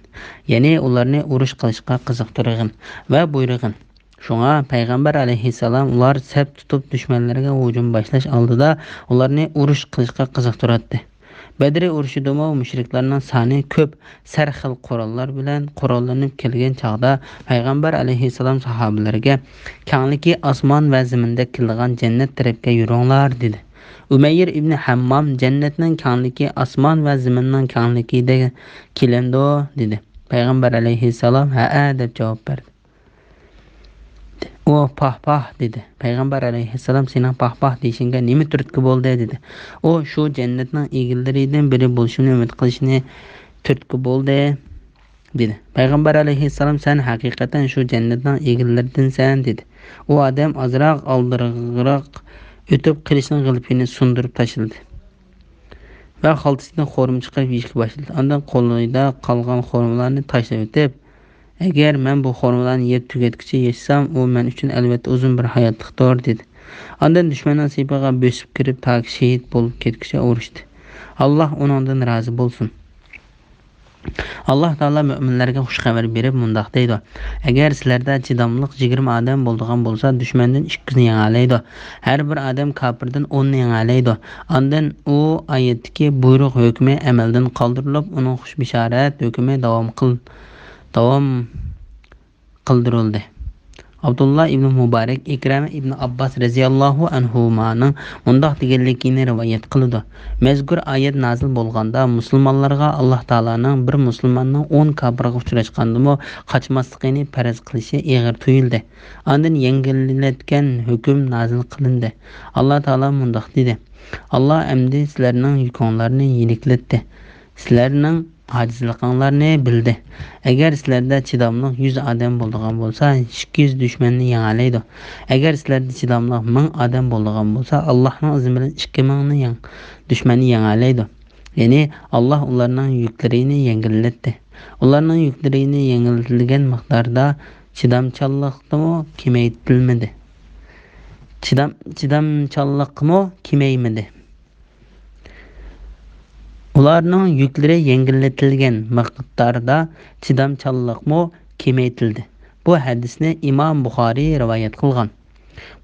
يەنى ئۇلارنى ئۇرۇش قىلىشقا قىزىقتۇرغىن ۋە بۇيرۇغىن. شۇڭا پەيغەمبەر ئەلەيھىسسالام ئۇلار سەپ تۇتۇپ دۈشمەنلەرگە ھۇجۇم باشلاش ئالدىدا ئۇلارنى ئۇرۇش قىلىشقا قىزىقتۇراتتى. بەدرى ئۇرۇشىدىمۇ مۇشرىكلارنىڭ سانى كۆپ، سەر خىل قوراللار بىلەن قوراللىنىپ كەلگەن چاغدا پەيغەمبەر ئەلەيھىسسالام ساھابىلەرگە، «كەڭلىكى ئاسمان ۋە زېمىندەك كېلىدىغان جەننەت تەرەپكە يۈرۈڭلار» دېدى. ئۇمەير ئىبنى ھەممام، «جەننەتنىڭ كەڭلىكى ئاسمان ۋە زېمىننىڭ كەڭلىكىدە كېلەمدۇ؟» دېدى. پەيغەمبەر ئەلەيھىسسالام، «ھەئە» دەپ جاۋاب بەردى. ئۇ، «پاھ، پاھ» دېدى. پەيغەمبەر ئەلەيھىسسالام، «سېنىڭ پاھ، پاھ دېيىشىڭگە نېمە تۈرتكە بولدى؟» دېدى. ئۇ، «شۇ جەننەتنىڭ ئىگىلىرىدىن بىرى بولۇشۇمنى ئۈمىد قىلىشىنى تۈرتكە بولدى» دېدى. پەيغەمبەر ئەلەيھىسسالام، «سەن ھەقىقەتەن شۇ جەننەتنىڭ ئىگىلىرىدىنسەن» دېدى. ئۇ ئادەم ئازراق ئالدىراقراق ئۆتۈپ، قىلىچنىڭ غىلىپىنى سۇندۇرۇپ تاشلىدى ۋە خالتىسىدىن خورما چىقىرىپ يېيىشكە باشلىدى. ئاندىن قولىدا قالغان خورمىلارنى تاشلىۋېتىپ، «ئەگەر مەن بۇ خورمىلارنى يەپ تۈگەتكۈچە ياشىسام، ئۇ مەن ئۈچۈن ئەلۋەتتە ئۇزۇن بىر ھاياتلىقتۇر» دېدى. ئاندىن دۈشمەننىڭ سېپىغا بۆسۈپ كىرىپ، تاكى شېھىت بولۇپ كەتكۈچە ئۇرۇشتى. ئاللاھ ئۇنىڭدىن رازى بولسۇن. ئاللاھ تائالا مۆمىنلەرگە خۇش خەۋەر بېرىپ مۇنداق دەيدۇ: «ئەگەر سىلەردە چىداملىق يىگىرمە ئادەم بولىدىغان بولسا، دۈشمەندىن ئىككىسىنى يېڭەلەيدۇ. ھەر بىر ئادەم كاپىردىن ئوننى يېڭەلەيدۇ.» ئاندىن ئۇ ئايەتتىكى بۇيرۇق ھۆكمى ئەمەلدىن قالدۇرۇلۇپ، ئۇنىڭ خۇش بېشارەت ھۆكمى داۋام قىل-، داۋام قىلدۇرۇلدى. ئابدۇللا ئىبنى مۇبارەك ئىكرامە ئىبنى ئابباس رەزىياللاھۇ ئەنھۇمانىڭ مۇنداق دېگەنلىكىنى رىۋايەت قىلىدۇ: مەزكۇر ئايەت نازىل بولغاندا، مۇسۇلمانلارغا ئاللاھ تائالانىڭ بىر مۇسۇلماننىڭ ئون كاپىرغا ئۇچراشقاندىمۇ قاچماسلىقىنى پەرز قىلىشى ئېغىر تۇيۇلدى. ئاندىن يەڭگىللەتكەن ھۆكۈم نازىل قىلىندى. ئاللاھ تائالا مۇنداق دېدى: «ئاللاھ ئەمدى سىلەرنىڭ يۈكۈڭلارنى يېنىكلەتتى. سىلەرنىڭ ئاجىزلىقىڭلارنى بىلدى. ئەگەر سىلەردە چىداملىق يۈز ئادەم بولىدىغان بولسا، ئىككى يۈز دۈشمەننى يېڭەلەيدۇ. ئەگەر سىلەردە چىداملىق مىڭ ئادەم بولىدىغان بولسا، ئاللاھنىڭ ئىزنى بىلەن ئىككى مىڭنى يېڭ-، دۈشمەننى يېڭەلەيدۇ.» يەنى ئاللاھ ئۇلارنىڭ يۈكلىرىنى يەڭگىللەتتى. ئۇلارنىڭ يۈكلىرىنى يەڭگىللەتكەن مىقداردا چىدامچانلىقمۇ كېمەيتىلمىدى. چىدام-، چىدامچانلىقمۇ كېمەيمىدى. ئۇلارنىڭ يۈكلىرى يەڭگىللىتىلگەن مىقداردا چىدامچانلىقمۇ كېمەيتىلدى. بۇ ھەدىسنى ئىمام بۇخارىي رىۋايەت قىلغان.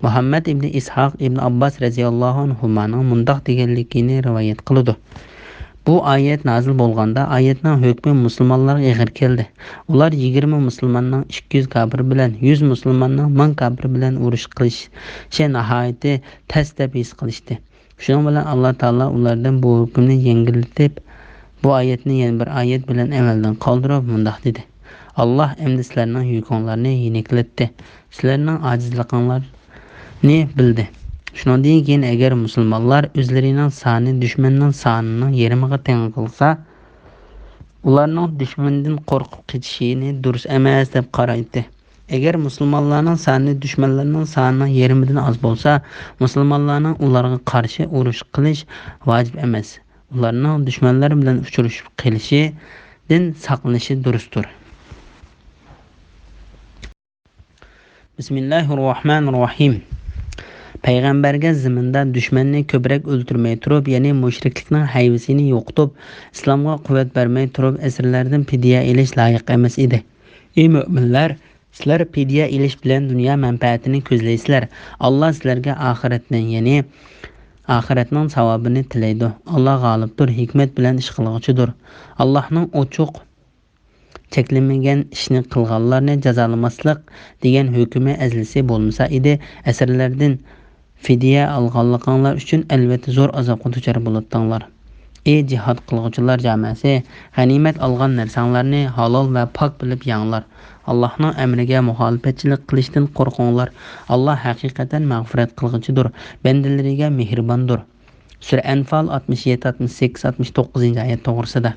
مۇھەممەد ئىبنى ئىسھاق ئىبنى ئابباس رەزىياللاھۇ ئەنھۇمانىڭ مۇنداق دېگەنلىكىنى رىۋايەت قىلىدۇ: بۇ ئايەت نازىل بولغاندا، ئايەتنىڭ ھۆكمى مۇسۇلمانلارغا ئېغىر كەلدى. ئۇلار يىگىرمە مۇسۇلماننىڭ ئىككى يۈز كاپىر بىلەن يۈز مۇسۇلماننىڭ مىڭ كاپىر بىلەن ئۇرۇش قىلىشى ناھايىتى تەس دەپ ھېس قىلىشتى. شۇنىڭ بىلەن ئاللاھ تائالا ئۇلاردىن بۇ ھۆكۈمنى يەڭگىللىتىپ، بۇ ئايەتنى يەنە بىر ئايەت بىلەن ئەمەلدىن قالدۇرۇپ مۇنداق دېدى: «ئاللاھ ئەمدى سىلەرنىڭ يۈكۈڭلارنى يېنىكلەتتى. سىلەرنىڭ ئاجىزلىقىڭلارنى بىلدى.» شۇنىڭدىن كېيىن ئەگەر مۇسۇلمانلار ئۆزلىرىنىڭ سانى دۈشمەننىڭ سانىنىڭ يېرىمىغا تەڭ قىلسا، ئۇلارنىڭ دۈشمەندىن قورقۇپ قېچىشىنى دۇرۇس ئەمەس دەپ قارايتتى. ئەگەر مۇسۇلمانلارنىڭ سانى دۈشمەنلەرنىڭ سانىنىڭ يېرىمىدىن ئاز بولسا، مۇسۇلمانلارنىڭ ئۇلارغا قارشى ئۇرۇش قىلىش ۋاجىپ ئەمەس. ئۇلارنىڭ دۈشمەنلەر بىلەن ئۇچرىشىپ قېلىشىدىن ساقلىنىشى دۇرۇستۇر. بىسمىللاھىررەھمانىررەھىم. پەيغەمبەرگە زېمىندا دۈشمەننى كۆپرەك ئۆلتۈرمەي تۇرۇپ، يەنى مۇشرىكلىكنىڭ ھەيۋىسىنى يوقىتىپ، ئىسلامغا قۇۋۋەت بەرمەي تۇرۇپ، ئەسىرلەردىن پىدىيە ئېلىش لايىق ئەمەس ئىدى. ئى مۆمىنلەر، سىلەر پىدىيە ئېلىش بىلەن دۇنيا مەنپەئەتىنى كۆزلەيسىلەر. ئاللا سىلەرگە ئاخىرەتنى، يەنى ئاخىرەتنىڭ ساۋابىنى تىلەيدۇ. ئاللا غالىبتۇر، ھېكمەت بىلەن ئىش قىلغۇچىدۇر. ئاللانىڭ ئوچۇق چەكلىمىگەن ئىشنى قىلغانلارنى جازالىماسلىق دېگەن ھۆكمى ئەزلىسى بولمىسا ئىدى، ئەسىرلەردىن پىدىيە ئالغانلىقىڭلار ئۈچۈن ئەلۋەتتە زور ئازابقا دۇچار بولاتتىڭلار. ئى جىھاد قىلغۇچىلار جامەسى، غەنىيمەت ئالغان نەرسەڭلارنى ھالال ۋە پاك بىلىپ يەڭلار. ئاللانىڭ ئەمرىگە مۇخالىپەتچىلىك قىلىشتىن قورقۇڭلار. ئاللا ھەقىقەتەن مەغپىرەت قىلغۇچىدۇر، بەندىلىرىگە مېھرىباندۇر. سۈرە ئەنفال ئاتمىش يەتتە، ئاتمىش سەككىز، ئاتمىش توققۇزىنچى ئايەت توغرىسىدا.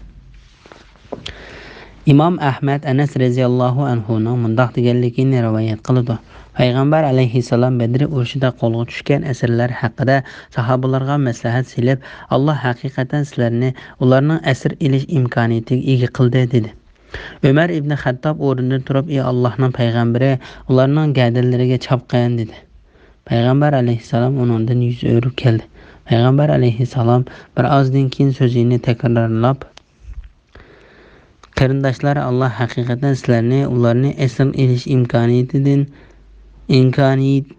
ئىمام ئەھمەد ئەنەس رەزىياللاھۇ ئەنھۇنىڭ مۇنداق دېگەنلىكىنى رىۋايەت قىلىدۇ. پەيغەمبەر ئەلەيھىسسالام بەدرى ئۇرۇشىدا قولغا چۈشكەن ئەسىرلەر ھەققىدە ساھابىلارغا مەسلىھەت سېلىپ، ئاللا ھەقىقەتەن سىلەرنى ئۇلارنىڭ ئەسىر ئېلىش ئىمكانىيىتىگە ئىگە قىلدى، دېدى. ئۆمەر ئىبنى خەتتاب ئورنىدىن تۇرۇپ، ئى ئاللاھنىڭ پەيغەمبىرى، ئۇلارنىڭ گەدەنلىرىگە چاپقىن، دېدى. پەيغەمبەر ئەلەيھىسسالام ئۇنىڭدىن يۈز ئۆرۈپ كەلدى. پەيغەمبەر ئەلەيھىسسالام بىر ئازدىن كېيىن سۆزىنى تەكرارلاپ، قېرىنداشلار، ئاللا ھەقىقەتەن سىلەرنى ئۇلارنى ئەسىر ئېلىش ئىمكانىيىتىدىن، ئىمكانىيىتىگە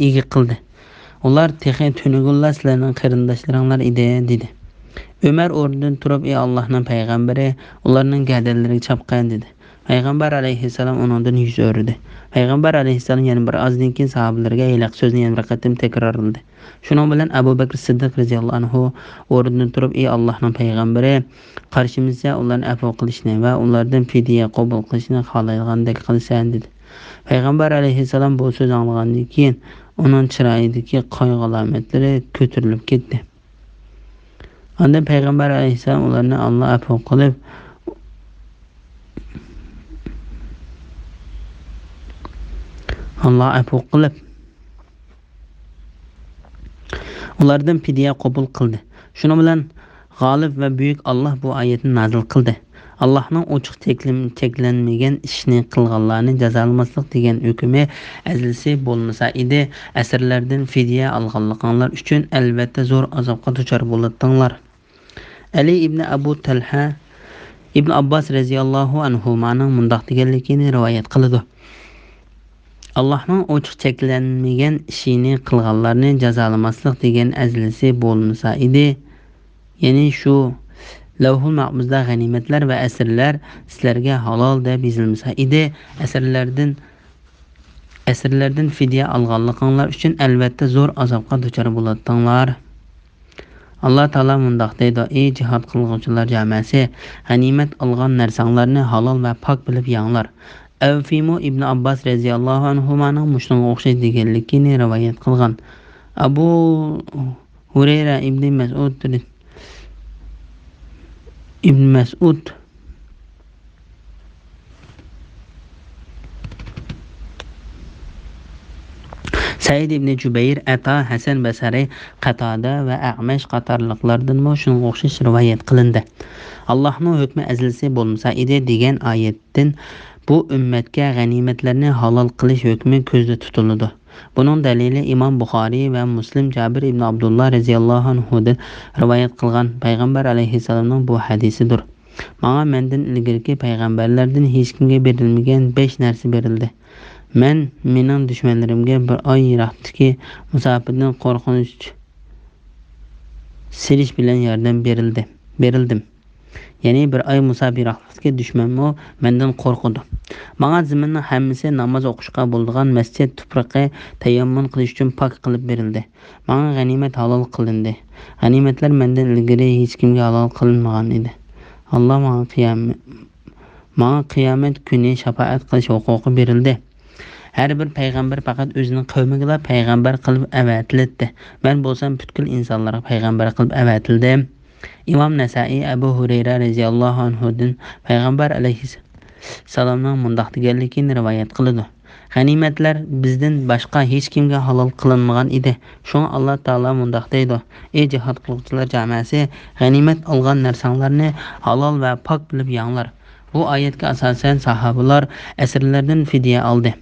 ئىگە قىلدى. ئۇلار تېخى تۈنۈگۈنلا سىلەرنىڭ قېرىنداشلىرىڭلار ئىدى، دېدى. ئۆمەر ئورنىدىن تۇرۇپ، ئى ئاللاھنىڭ پەيغەمبىرى، ئۇلارنىڭ گەدەنلىرىگە چاپقىن، دېدى. پەيغەمبەر ئەلەيھىسسالام ئۇنىڭدىن يۈز ئۆرۈدى. پەيغەمبەر ئەلەيھىسسالام يەنە بىر ئازدىن كېيىن ساھابىلەرگە ھېلىقى سۆزنى يەنە بىر قېتىم تەكرارلىدى. شۇنىڭ بىلەن ئەبۇ بەكرى سىددىق رەزىياللاھۇ ئەنھۇ ئورنىدىن تۇرۇپ، ئى ئاللاھنىڭ پەيغەمبىرى، قارشىمىزچە ئۇلارنى ئەپۇ قىلىشنى ۋە ئۇلاردىن فىدىيە قوبۇل قىلىشنى خالايدىغاندەك قىلىسەن، دېدى. پەيغەمبەر ئەلەيھىسسالام بۇ سۆزنى ئاڭلىغاندىن كېيىن ئۇنىڭ چىرايىدىكى قايغۇ ئالامەتلىرى كۆتۈرۈلۈپ كەتتى. ئاندىن پەيغەمبەر ئەلەيھىسسالام ئۇلارنى ئاللا ئەپۇ قىلىپ، ئاللا ئەپۇ قىلىپ، ئۇلاردىن پىدىيە قوبۇل قىلدى. شۇنىڭ بىلەن غالىب ۋە بۈيۈك ئاللا بۇ ئايەتنى نازىل قىلدى. ئاللانىڭ ئوچۇق چەكلىم-، چەكلەنمىگەن ئىشنى قىلغانلارنى جازالىماسلىق دېگەن ھۆكمى ئەزىلسى بولمىسا ئىدى، ئەسىرلەردىن فىدىيە ئالغانلىقىڭلار ئۈچۈن ئەلۋەتتە زور ئازابقا دۇچار بولاتتىڭلار. ئەلى ئىبنى ئەبۇ تەلھە ئىبن ئابباس رەزىياللاھۇ ئەنھۇمانىڭ مۇنداق دېگەنلىكىنى رىۋايەت قىلىدۇ. ئاللانىڭ ئوچۇق چەكلەنمىگەن ئىشىنى قىلغانلارنى جازالىماسلىق دېگەن ئەزىلسى بولمىسا ئىدى. يەنى شۇ لەۋھۇل مەھپۇزدا غەنىيمەتلەر ۋە ئەسىرلەر سىلەرگە ھالال دەپ يېزىلمىسا ئىدى، ئەسىرلەردىن، ئەسىرلەردىن فىدىيە ئالغانلىقىڭلار ئۈچۈن ئەلۋەتتە زور ئازابقا دۇچار بولاتتىڭلار. ئاللا تائالا مۇنداق دەيدۇ: ئى جىھاد قىلغۇچىلار جامەسى، غەنىيمەت ئالغان نەرسەڭلارنى ھالال ۋە پاك بىلىپ يەڭلار. ئەۋفىمۇ ئىبن ئابباس رەزىياللاھۇ ئەنھۇمانىڭ مۇشۇنىڭغا ئوخشاش دېگەنلىكىنى رىۋايەت قىلغان. ئەبۇ ھۇرەيرە ئىبنى مەسئۇد، ئىبن مەسئۇد، سەئىد ئىبنى جۇبەير، ئەتا، ھەسەن بەسرى، قاتادە ۋە ئەمەش قاتارلىقلاردىنمۇ شۇنىڭغا ئوخشاش رىۋايەت قىلىندى. ئاللانىڭ ھۆكمى ئەزىلسى بولمىسا ئىدى دېگەن ئايەتتىن بۇ ئۈممەتكە غەنىيمەتلەرنى ھالال قىلىش ھۆكمى كۆزدە تۇتۇلىدۇ. بۇنىڭ دەلىلى ئىمام بۇخارىي ۋە مۇسلىم جابىر ئىبنى ئابدۇللا رەزىياللاھۇ ئەنھۇدىن رىۋايەت قىلغان پەيغەمبەر ئەلەيھىسسالامنىڭ بۇ ھەدىسىدۇر: ماڭا مەندىن ئىلگىرىكى پەيغەمبەرلەردىن ھېچكىمگە بېرىلمىگەن بەش نەرسە بېرىلدى. مەن مېنىڭ دۈشمەنلىرىمگە بىر ئاي يىراقتىكى مۇساپىدىن قورقۇنچ سېلىش بىلەن ياردەم بېرىلدى، بېرىلدىم. يەنى بىر ئاي مۇساپە يىراقلىقتىكى دۈشمەنمۇ مەندىن قورقىدۇ. ماڭا زېمىننىڭ ھەممىسى ناماز ئوقۇشقا بولىدىغان مەسچىت تۇپرىقى تەيەممۇم قىلىش ئۈچۈن پاك قىلىپ بېرىلدى. ماڭا غەنىيمەت ھالال قىلىندى. غەنىيمەتلەر مەندىن ئىلگىرى ھېچكىمگە ھالال قىلىنمىغان ئىدى. ئاللا ماڭا قىيام-، ماڭا قىيامەت كۈنى شاپائەت قىلىش ھوقۇقى بېرىلدى. ھەر بىر پەيغەمبەر پەقەت ئۆزىنىڭ قەۋمىگىلا پەيغەمبەر قىلىپ ئەۋەتىلەتتى. مەن بولسام پۈتكۈل ئىنسانلارغا پەيغەمبەر قىلىپ ئەۋەتىلدىم. ئىمام نەسائىي ئەبۇ ھۇرەيرە رەزىياللاھۇ ئەنھۇدىن پەيغەمبەر ئەلەيھىسسالامنىڭ مۇنداق دېگەنلىكىنى رىۋايەت قىلىدۇ: غەنىيمەتلەر بىزدىن باشقا ھېچكىمگە ھالال قىلىنمىغان ئىدى. شۇڭا ئاللا تائالا مۇنداق دەيدۇ: ئى جىھاد قىلغۇچىلار جامەسى، غەنىيمەت ئالغان نەرسەڭلارنى ھالال ۋە پاك بىلىپ يەڭلار. بۇ ئايەتكە ئاساسەن ساھابىلار ئەسىرلەردىن فىدىيە ئالدى.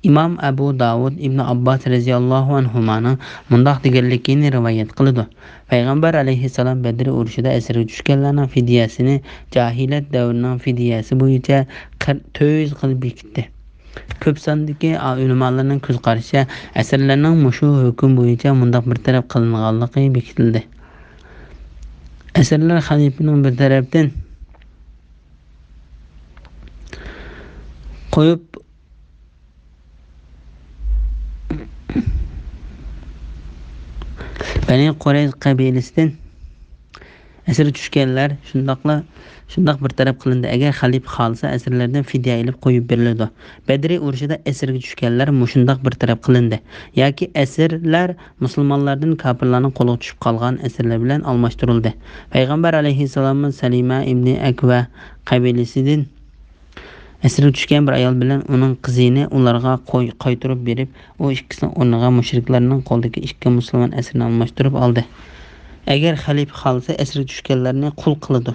ئىمام ئەبۇ داۋۇد ئىبنى ئابباس رەزىياللاھۇ ئەنھۇمانىڭ مۇنداق دېگەنلىكىنى رىۋايەت قىلىدۇ: پەيغەمبەر ئەلەيھىسسالام بەدر ئۇرۇشىدا ئەسىرگە چۈشكەنلەرنىڭ فىدىيەسىنى جاھىلىيەت دەۋرىنىڭ فىدىيەسى بويىچە قىر-، تۆت يۈز قىلىپ بېكىتتى. كۆپ ساندىكى ئا-، ئۆلىمالارنىڭ كۆز قارىشىچە، ئەسىرلەرنىڭ مۇشۇ ھۆكۈم بويىچە مۇنداق بىر تەرەپ قىلىنغانلىقى بېكىتىلدى. ئەسىرلەر خەلىپىنىڭ بىر تەرەپتىن قويۇپ، بەنى قۇرەيزە قەبىلىسىدىن ئەسىرگە چۈشكەنلەر شۇنداقلا، شۇنداق بىر تەرەپ قىلىندى. ئەگەر خەلىپە خالىسا، ئەسىرلەردىن فىدىيە ئېلىپ قويۇپ بېرىلىدۇ. بەدرى ئۇرۇشىدا ئەسىرگە چۈشكەنلەر مۇشۇنداق بىر تەرەپ قىلىندى. ياكى ئەسىرلەر مۇسۇلمانلاردىن كاپىرلارنىڭ قولىغا چۈشۈپ قالغان ئەسىرلەر بىلەن ئالماشتۇرۇلدى. پەيغەمبەر ئەلەيھىسسالاممۇ سەلىمە ئىبنى ئەكۋە قەبىلىسىدىن ئەسىرگە چۈشكەن بىر ئايال بىلەن ئۇنىڭ قىزىنى ئۇلارغا قوي-، قايتۇرۇپ بېرىپ، ئۇ ئىككىسىنىڭ ئورنىغا مۇشرىكلارنىڭ قولىدىكى ئىككى مۇسۇلمان ئەسىرىنى ئالماشتۇرۇپ ئالدى. ئەگەر خەلىپە خالىسا، ئەسىرگە چۈشكەنلەرنى قۇل قىلىدۇ.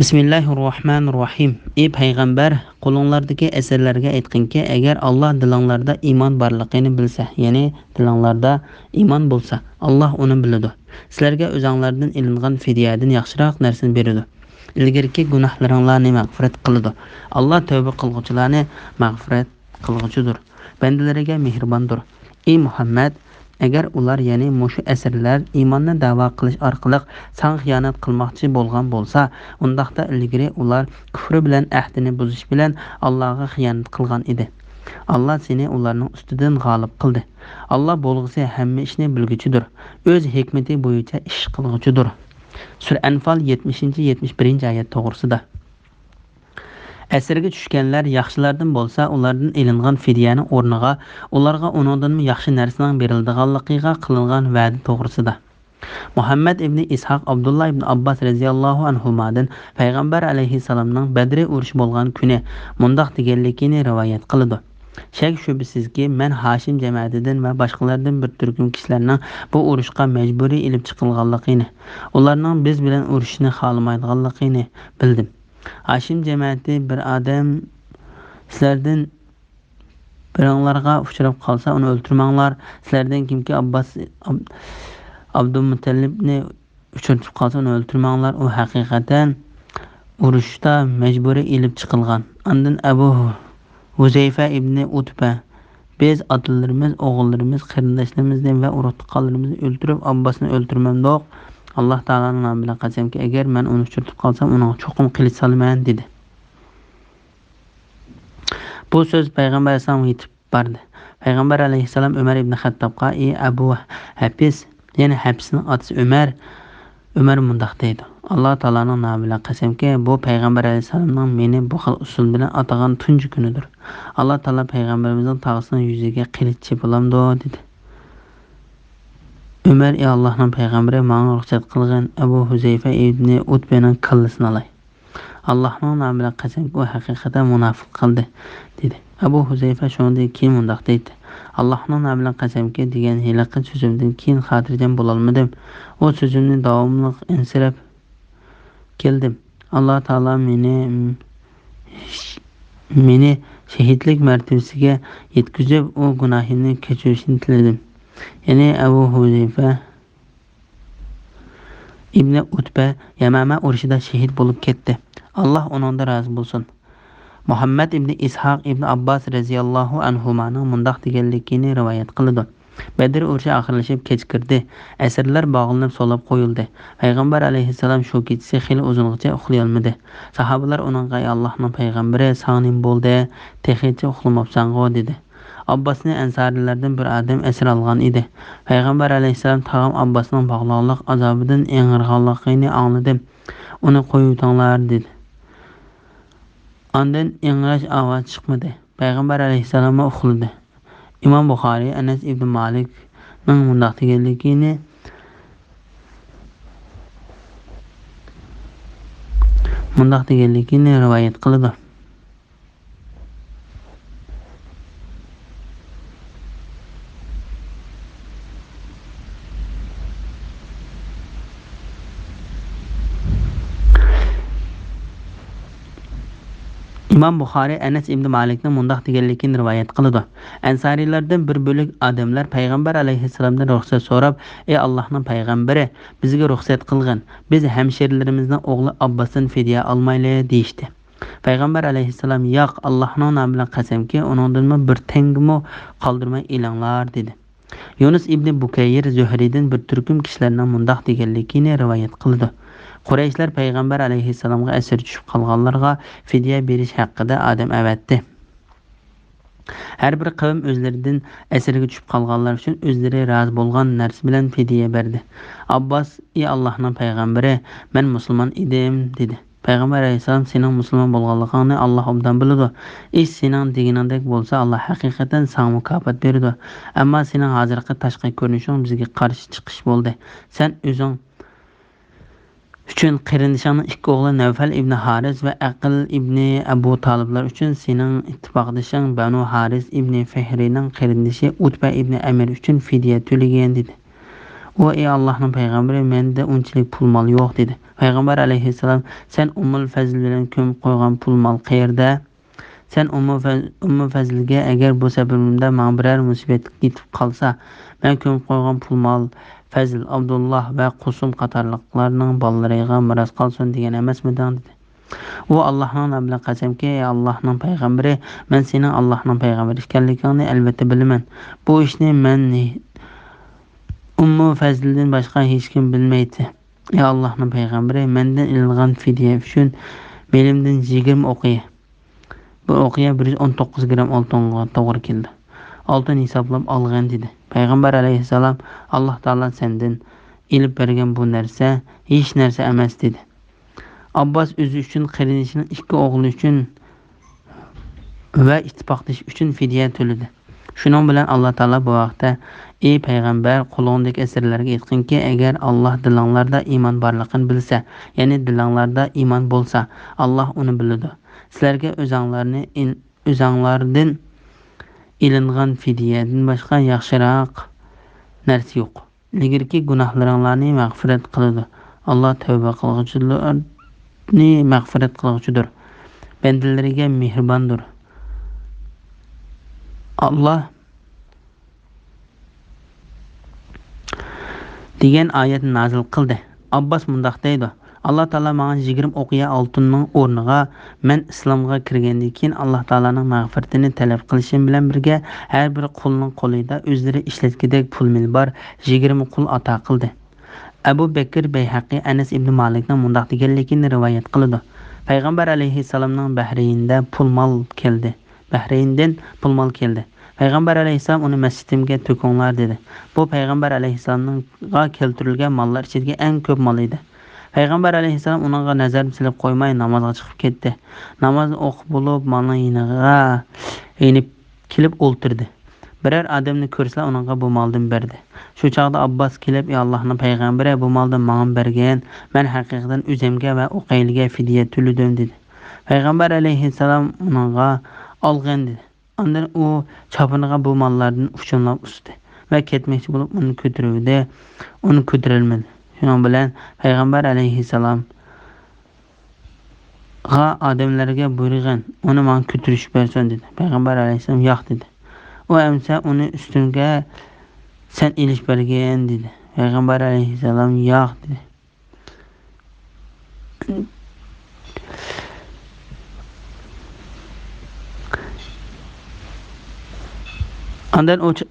بىسمىللاھىر راھمانىر راھىم. ئى پەيغەمبەر، قولۇڭلاردىكى ئەسىرلەرگە ئېيتقىنكى، ئەگەر ئاللا دىلىڭلاردا ئىمان بارلىقىنى بىلسە، يەنى دىلىڭلاردا ئىمان بولسا، ئاللا ئۇنى بىلىدۇ. سىلەرگە ئۆزۈڭلاردىن ئېلىنغان فىدىيەدىن ياخشىراق نەرسىنى بېرىدۇ. ئىلگىرىكى گۇناھلىرىڭلارنى مەغپىرەت قىلىدۇ. ئاللا تەۋبە قىلغۇچىلارنى مەغپىرەت قىلغۇچىدۇر. بەندىلىرىگە مېھرىباندۇر. ئى مۇھەممەد، ئەگەر ئۇلار، يەنى مۇشۇ ئەسىرلەر ئىماننى دەۋا قىلىش ئارقىلىق ساڭا خىيانەت قىلماقچى بولغان بولسا، ئۇنداقتا ئىلگىرى ئۇلار كۇفرى بىلەن ئەھدىنى بۇزۇش بىلەن ئاللاغا خىيانەت قىلغان ئىدى. ئاللا سېنى ئۇلارنىڭ ئۈستىدىن غالىب قىلدى. ئاللا بولغۇسى ھەممە ئىشنى بىلگۈچىدۇر، ئۆز ھېكمىتى بويىچە ئىش قىلغۇچىدۇر. سۈرە ئەنفال يەتمىشىنچى، يەتمىش بىرىنچى ئايەت توغرىسىدا. ئەسىرگە چۈشكەنلەر ياخشىلاردىن بولسا، ئۇلاردىن ئېلىنغان فىدىيەنىڭ ئورنىغا ئۇلارغا ئۇنىڭدىنمۇ ياخشى نەرسىنىڭ بېرىلىدىغانلىقىغا قىلىنغان ۋەدە توغرىسىدا. مۇھەممەد ئىبنى ئىسھاق ئابدۇللا ئىبنى ئابباس رەزىياللاھۇ ئەنھۇما دىن پەيغەمبەر ئەلەيھىسسالامنىڭ بەدرى ئۇرۇشى بولغان كۈنى مۇنداق دېگەنلىكىنى رىۋايەت قىلىدۇ: شەك-شۈبھىسىزكى، مەن ھاشىم جەمەتىدىن ۋە باشقىلاردىن بىر تۈركۈم كىشىلەرنىڭ بۇ ئۇرۇشقا مەجبۇرىي ئېلىپ چىقىلغانلىقىنى، ئۇلارنىڭ بىز بىلەن ئۇرۇشۇشنى خالىمايدىغانلىقىنى بىلدىم. ھاشىم جەمەتى بىر ئادەم سىلەردىن بىرىڭلارغا ئۇچراپ قالسا، ئۇنى ئۆلتۈرمەڭلار. سىلەردىن كىمكى ئابباس، ئاب-، ئابدۇمۇتەللىپنى ئۇچرىتىپ قالسا، ئۇنى ئۆلتۈرمەڭلار. ئۇ ھەقىقەتەن ئۇرۇشتا مەجبۇرىي ئېلىپ چىقىلغان. ئاندىن ئەبۇ ھۇزەيفە ئىبنى ئۇتبە، بىز ئاتىلىرىمىز، ئوغۇللىرىمىز، قېرىنداشلىرىمىزنى ۋە ئۇرۇق-تۇغقانلىرىمىزنى ئۆلتۈرۈپ، ئابباسنى ئۆلتۈرمەمدۇق. ئاللا تائالانىڭ نامى بىلەن قەسەمكى، ئەگەر مەن ئۇنى ئۇچرىتىپ قالسام، ئۇنىڭغا چوقۇم قىلىچ سالىمەن، دېدى. بۇ سۆز پەيغەمبەر ئەلەيھىسسالامغا يېتىپ باردى. پەيغەمبەر ئەلەيھىسسالام ئۆمەر ئىبنى خەتتابقا، ئى ئەبۇ ھەپىس، يەنى ھەپىسنىڭ ئاتىسى ئۆمەر، ئۆمەر مۇنداق دەيدۇ: ئاللا تائالانىڭ نامى بىلەن قەسەمكى، بۇ پەيغەمبەر ئەلەيھىسسالامنىڭ مېنى بۇ خىل ئۇسۇل بىلەن ئاتىغان تۇنجى كۈنىدۇر. ئاللا تائالا پەيغەمبىرىمىزنىڭ تاغىسىنىڭ يۈزىگە قىلىچ چېپىلامدۇ؟ دېدى. ئۆمەر: ئى ئاللاھنىڭ پەيغەمبىرى، ماڭا رۇخسەت قىلغىن. ئەبۇ ھۇزەيفە ئىبنى ئۇتبەنىڭ كاللىسىنى ئالاي. ئاللاھنىڭ نامى بىلەن قەسەمكى، ئۇ ھەقىقەتەن مۇناپىق قىلدى، دېدى. ئەبۇ ھۇزەيفە شۇنىڭدىن كېيىن مۇنداق دەيتتى: ئاللاھنىڭ نامى بىلەن قەسەمكى، دېگەن ھېلىقى سۆزۈمدىن كېيىن خاتىرجەم بولالمىدىم. ئۇ سۆزۈمنى داۋاملىق ئەنسىرەپ كەلدىم. ئاللا تائالا مېنى، مېنى شېھىتلىك مەرتىۋىسىگە يەتكۈزۈپ، ئۇ گۇناھىمنى كەچۈرۈشىنى تىلىدىم. يەنى ئەبۇ ھۇزەيفە ئىبنى ئۇتبە يەمەمە ئۇرۇشىدا شېھىت بولۇپ كەتتى. ئاللا ئۇنىڭدىن رازى بولسۇن. مۇھەممەد ئىبنى ئىسھاق ئىبنى ئابباس رەزىياللاھۇ ئەنھۇمانىڭ مۇنداق دېگەنلىكىنى رىۋايەت قىلىدۇ: بەدر ئۇرۇشى ئاخىرلىشىپ كەچ كىردى. ئەسىرلەر باغلىنىپ سولاپ قويۇلدى. پەيغەمبەر ئەلەيھىسسالام شۇ كېچىسى خېلى ئۇزۇنغىچە ئۇخلىيالمىدى. ساھابىلەر ئۇنىڭغا: ئەي ئاللاھنىڭ پەيغەمبىرى، ساڭا نېمە بولدى؟ تېخىچە ئۇخلىماپسەنغۇ؟ دېدى. ئابباسنى ئەنسارىيلەردىن بىر ئادەم ئەسىر ئالغان ئىدى. پەيغەمبەر ئەلەيھىسسالام تاغام ئابباسنىڭ باغلاقلىق ئازابىدىن ئېڭىرغانلىقىنى ئاڭلىدىم. ئۇنى قويۇۋېتىڭلار، دېدى. ئاندىن ئىڭراش ئاۋازى چىقمىدى. پەيغەمبەر ئەلەيھىسسالاممۇ ئۇخلىدى. ئىمام بۇخارىي ئەنەس ئىبنى مالىكنىڭ مۇنداق دېگەنلىكىنى، مۇنداق دېگەنلىكىنى رىۋايەت قىلىدۇ. ئىمام بۇخارىي ئەنەس ئىبنى مالىكنىڭ مۇنداق دېگەنلىكىنى رىۋايەت قىلىدۇ: ئەنسارىيلاردىن بىر بۆلەك ئادەملەر پەيغەمبەر ئەلەيھىسسالامدىن رۇخسەت سوراپ، ئەي ئاللاھنىڭ پەيغەمبىرى، بىزگە رۇخسەت قىلغىن، بىز ھەمشىرىلىرىمىزنىڭ ئوغلى ئابباستىن فىدىيە ئالمايلى، دېيىشتى. پەيغەمبەر ئەلەيھىسسالام، ياق، ئاللاھنىڭ نامى بىلەن قەسەمكى، ئۇنىڭدىنمۇ بىر تەڭگىمۇ قالدۇرماي ئېلىڭلار، دېدى. يۇنۇس ئىبنى بۇكەير زۆھرىدىن بىر تۈركۈم كىشىلەرنىڭ مۇنداق دېگەنلىكىنى رىۋايەت قىلىدۇ: قۇرەيشلەر پەيغەمبەر ئەلەيھىسسالامغا ئەسىر چۈشۈپ قالغانلارغا فىدىيە بېرىش ھەققىدە ئادەم ئەۋەتتى. ھەر بىر قەۋم ئۆزلىرىدىن ئەسىرگە چۈشۈپ قالغانلار ئۈچۈن ئۆزلىرى رازى بولغان نەرسە بىلەن فىدىيە بەردى. ئابباس، ئى ئاللاھنىڭ پەيغەمبىرى، مەن مۇسۇلمان ئىدىم، دېدى. پەيغەمبەر ئەلەيھىسسالام، سېنىڭ مۇسۇلمان بولغانلىقىڭنى ئاللاھ ئوبدان بىلىدۇ. ئىش سېنىڭ دېگىنىڭدەك بولسا، ئاللاھ ھەقىقەتەن ساڭا مۇكاپات بېرىدۇ. ئەمما سېنىڭ ھازىرقى تاشقى كۆرۈنۈشۈڭ بىزگە قارشى چىقىش بولدى. سەن ئۆزۈڭ ئۈچۈن قېرىندىشىڭنىڭ ئىككى ئوغلى نەۋفەل ئىبنى ھارىس ۋە ئەقىل ئىبنى ئەبۇ تالىپلار ئۈچۈن سېنىڭ ئىتتىپاقدىشىڭ بەنۇ ھارىس ئىبنى فىھرىنىڭ قېرىندىشى ئۇتبە ئىبنى ئەمىر ئۈچۈن فىدىيە تۆلىگىن، دېدى. ئۇ، ئى ئاللاھنىڭ پەيغەمبىرى، مەندە ئۇنچىلىك پۇل مال يوق، دېدى. پەيغەمبەر ئەلەيھىسسالام، سەن ئۇممۇل فەزل بىلەن كۆمۈپ قويغان پۇل مال قەيەردە؟ سەن ئۇممۇ فەز-، ئۇممۇ فەزلگە، ئەگەر بۇ سەپىرىمدە ماڭا بىرەر مۇسىبەت يېتىپ قالسا، مەن كۆمۈپ قويغان پۇل مال، فەزل، ئابدۇللاھ ۋە قۇسۇم قاتارلىقلارنىڭ بالىلىرىغا مىراس قالسۇن دېگەن ئەمەسمىدىڭ؟ دېدى. ئۇ، ئاللاھنىڭ نامى بىلەن قەسەمكى، ئەي ئاللاھنىڭ پەيغەمبىرى، مەن سېنىڭ ئاللاھنىڭ پەيغەمبىرى ئىكەنلىكىڭنى ئەلۋەتتە بىلىمەن. بۇ ئىشنى مەن ئۇممۇ فەزلدىن باشقا ھېچكىم بىلمەيتتى. ئەي ئاللاھنىڭ پەيغەمبىرى، مەندىن ئېلىنغان فىدىيە ئۈچۈن بېلىمدىن يىگىرمە ئوقىيە، بىر ئوقىيە بىر يۈز ئون توققۇز گرام ئالتۇنغا توغرا كېلىدۇ. ئالتۇن ھېسابلاپ ئالغىن، دېدى. پەيغەمبەر ئەلەيھىسسالام، ئاللاھ تائالا سەندىن ئېلىپ بەرگەن بۇ نەرسە ھېچ نەرسە ئەمەس، دېدى. ئابباس ئۆزى ئۈچۈن، قېرىندىشىنىڭ ئىككى ئوغلى ئۈچۈن ۋە ئىتتىپاقدىشى ئۈچۈن فىدىيە تۆلىدى. شۇنىڭ بىلەن ئاللاھ تائالا بۇ ھەقتە، ئى پەيغەمبەر، قۇلۇڭدىكى ئەسىرلەرگە ئېيتقىنكى، ئەگەر ئاللاھ دىلىڭلاردا ئىمان بارلىقىنى بىلسە، يەنى دىلىڭلاردا ئىمان بولسا، ئاللاھ ئۇنى بىلىدۇ. سىلەرگە ئۆزەڭلارنى ئىن-، ئۆزەڭلاردىن ئېلىنغان فىدىيەدىن باشقا ياخشىراق نەرسە يوق. ئىلگىرىكى گۇناھلىرىڭلارنى مەغپىرەت قىلىدۇ. ئاللاھ تەۋبە قىلغۇچىلارنى مەغپىرەت قىلغۇچىدۇر. بەندىلىرىگە مېھرىباندۇر. ئاللاھ دېگەن ئايەتنى نازىل قىلدى. ئابباس مۇنداق دەيدۇ، ئاللاھ تائالا ماڭا يىگىرمە ئوقىيە ئالتۇننىڭ ئورنىغا، مەن ئىسلامغا كىرگەندىن كېيىن ئاللاھ تائالانىڭ مەغپىرىتىنى تەلەپ قىلىشىم بىلەن بىرگە، ھەر بىر قۇلنىڭ قولىدا ئۆزلىرى ئىشلەتكۈدەك پۇل مېلى بار يىگىرمە قۇل ئاتا قىلدى. ئەبۇ بەكىر بەيھەقى ئەنەس ئىبنى مالىكنىڭ مۇنداق دېگەنلىكىنى رىۋايەت قىلىدۇ، پەيغەمبەر ئەلەيھىسسالامنىڭ بەھرەيندە پۇل مال كەلدى. بەھرەيندىن پۇل مال كەلدى. پەيغەمبەر ئەلەيھىسسالام ئۇنى مەسچىتىمگە تۆكۈڭلار، دېدى. بۇ پەيغەمبەر ئەلەيھىسسالامغا كەلتۈرۈلگەن ماللار ئىچىدىكى ئەڭ كۆپ مال ئىدى. پەيغەمبەر ئەلەيھىسسالام ئۇنىڭغا نەزەرمۇ سېلىپ قويماي، نامازغا چىقىپ كەتتى. نامازنى ئوقۇپ بولۇپ، مالنىڭ يېنىغا يېنىپ كېلىپ ئولتۇردى. بىرەر ئادەمنى كۆرسىلا، ئۇنىڭغا بۇ مالدىن بەردى. شۇ چاغدا ئابباس كېلىپ، ئى ئاللاھنىڭ پەيغەمبىرى، بۇ مالدىن ماڭا بەرگىن، مەن ھەقىقەتەن ئۆزۈمگە ۋە ئوقەيلىگە فىدىيە تۆلىدىم، دېدى. پەيغەمبەر ئەلەيھىسسالام ئۇنىڭغا ئالغىن، دېدى. ئاندىن ئۇ چاپىنىغا بۇ ماللاردىن ئۇچۇملاپ ئۇستى ۋە كەتمەكچى بولۇپ ئۇنى كۆتۈرۈۋىدى. ئۇنى كۆتۈرەلمىدى. شۇنىڭ بىلەن پەيغەمبەر ئەلەيھىسسالامغا ئادەملەرگە بۇيرۇغىن، ئۇنى ماڭا كۆتۈرۈشۈپ بەرسۇن، دېدى. پەيغەمبەر ئەلەيھىسسالام ياق، دېدى. ئۇ ئەمسە ئۇنى ئۈستۈمگە سەن ئېلىپ بەرگىن، دېدى. پەيغەمبەر ئەلەيھىسسالام ياق، دېدى. ئاندىن ئۇ چ-،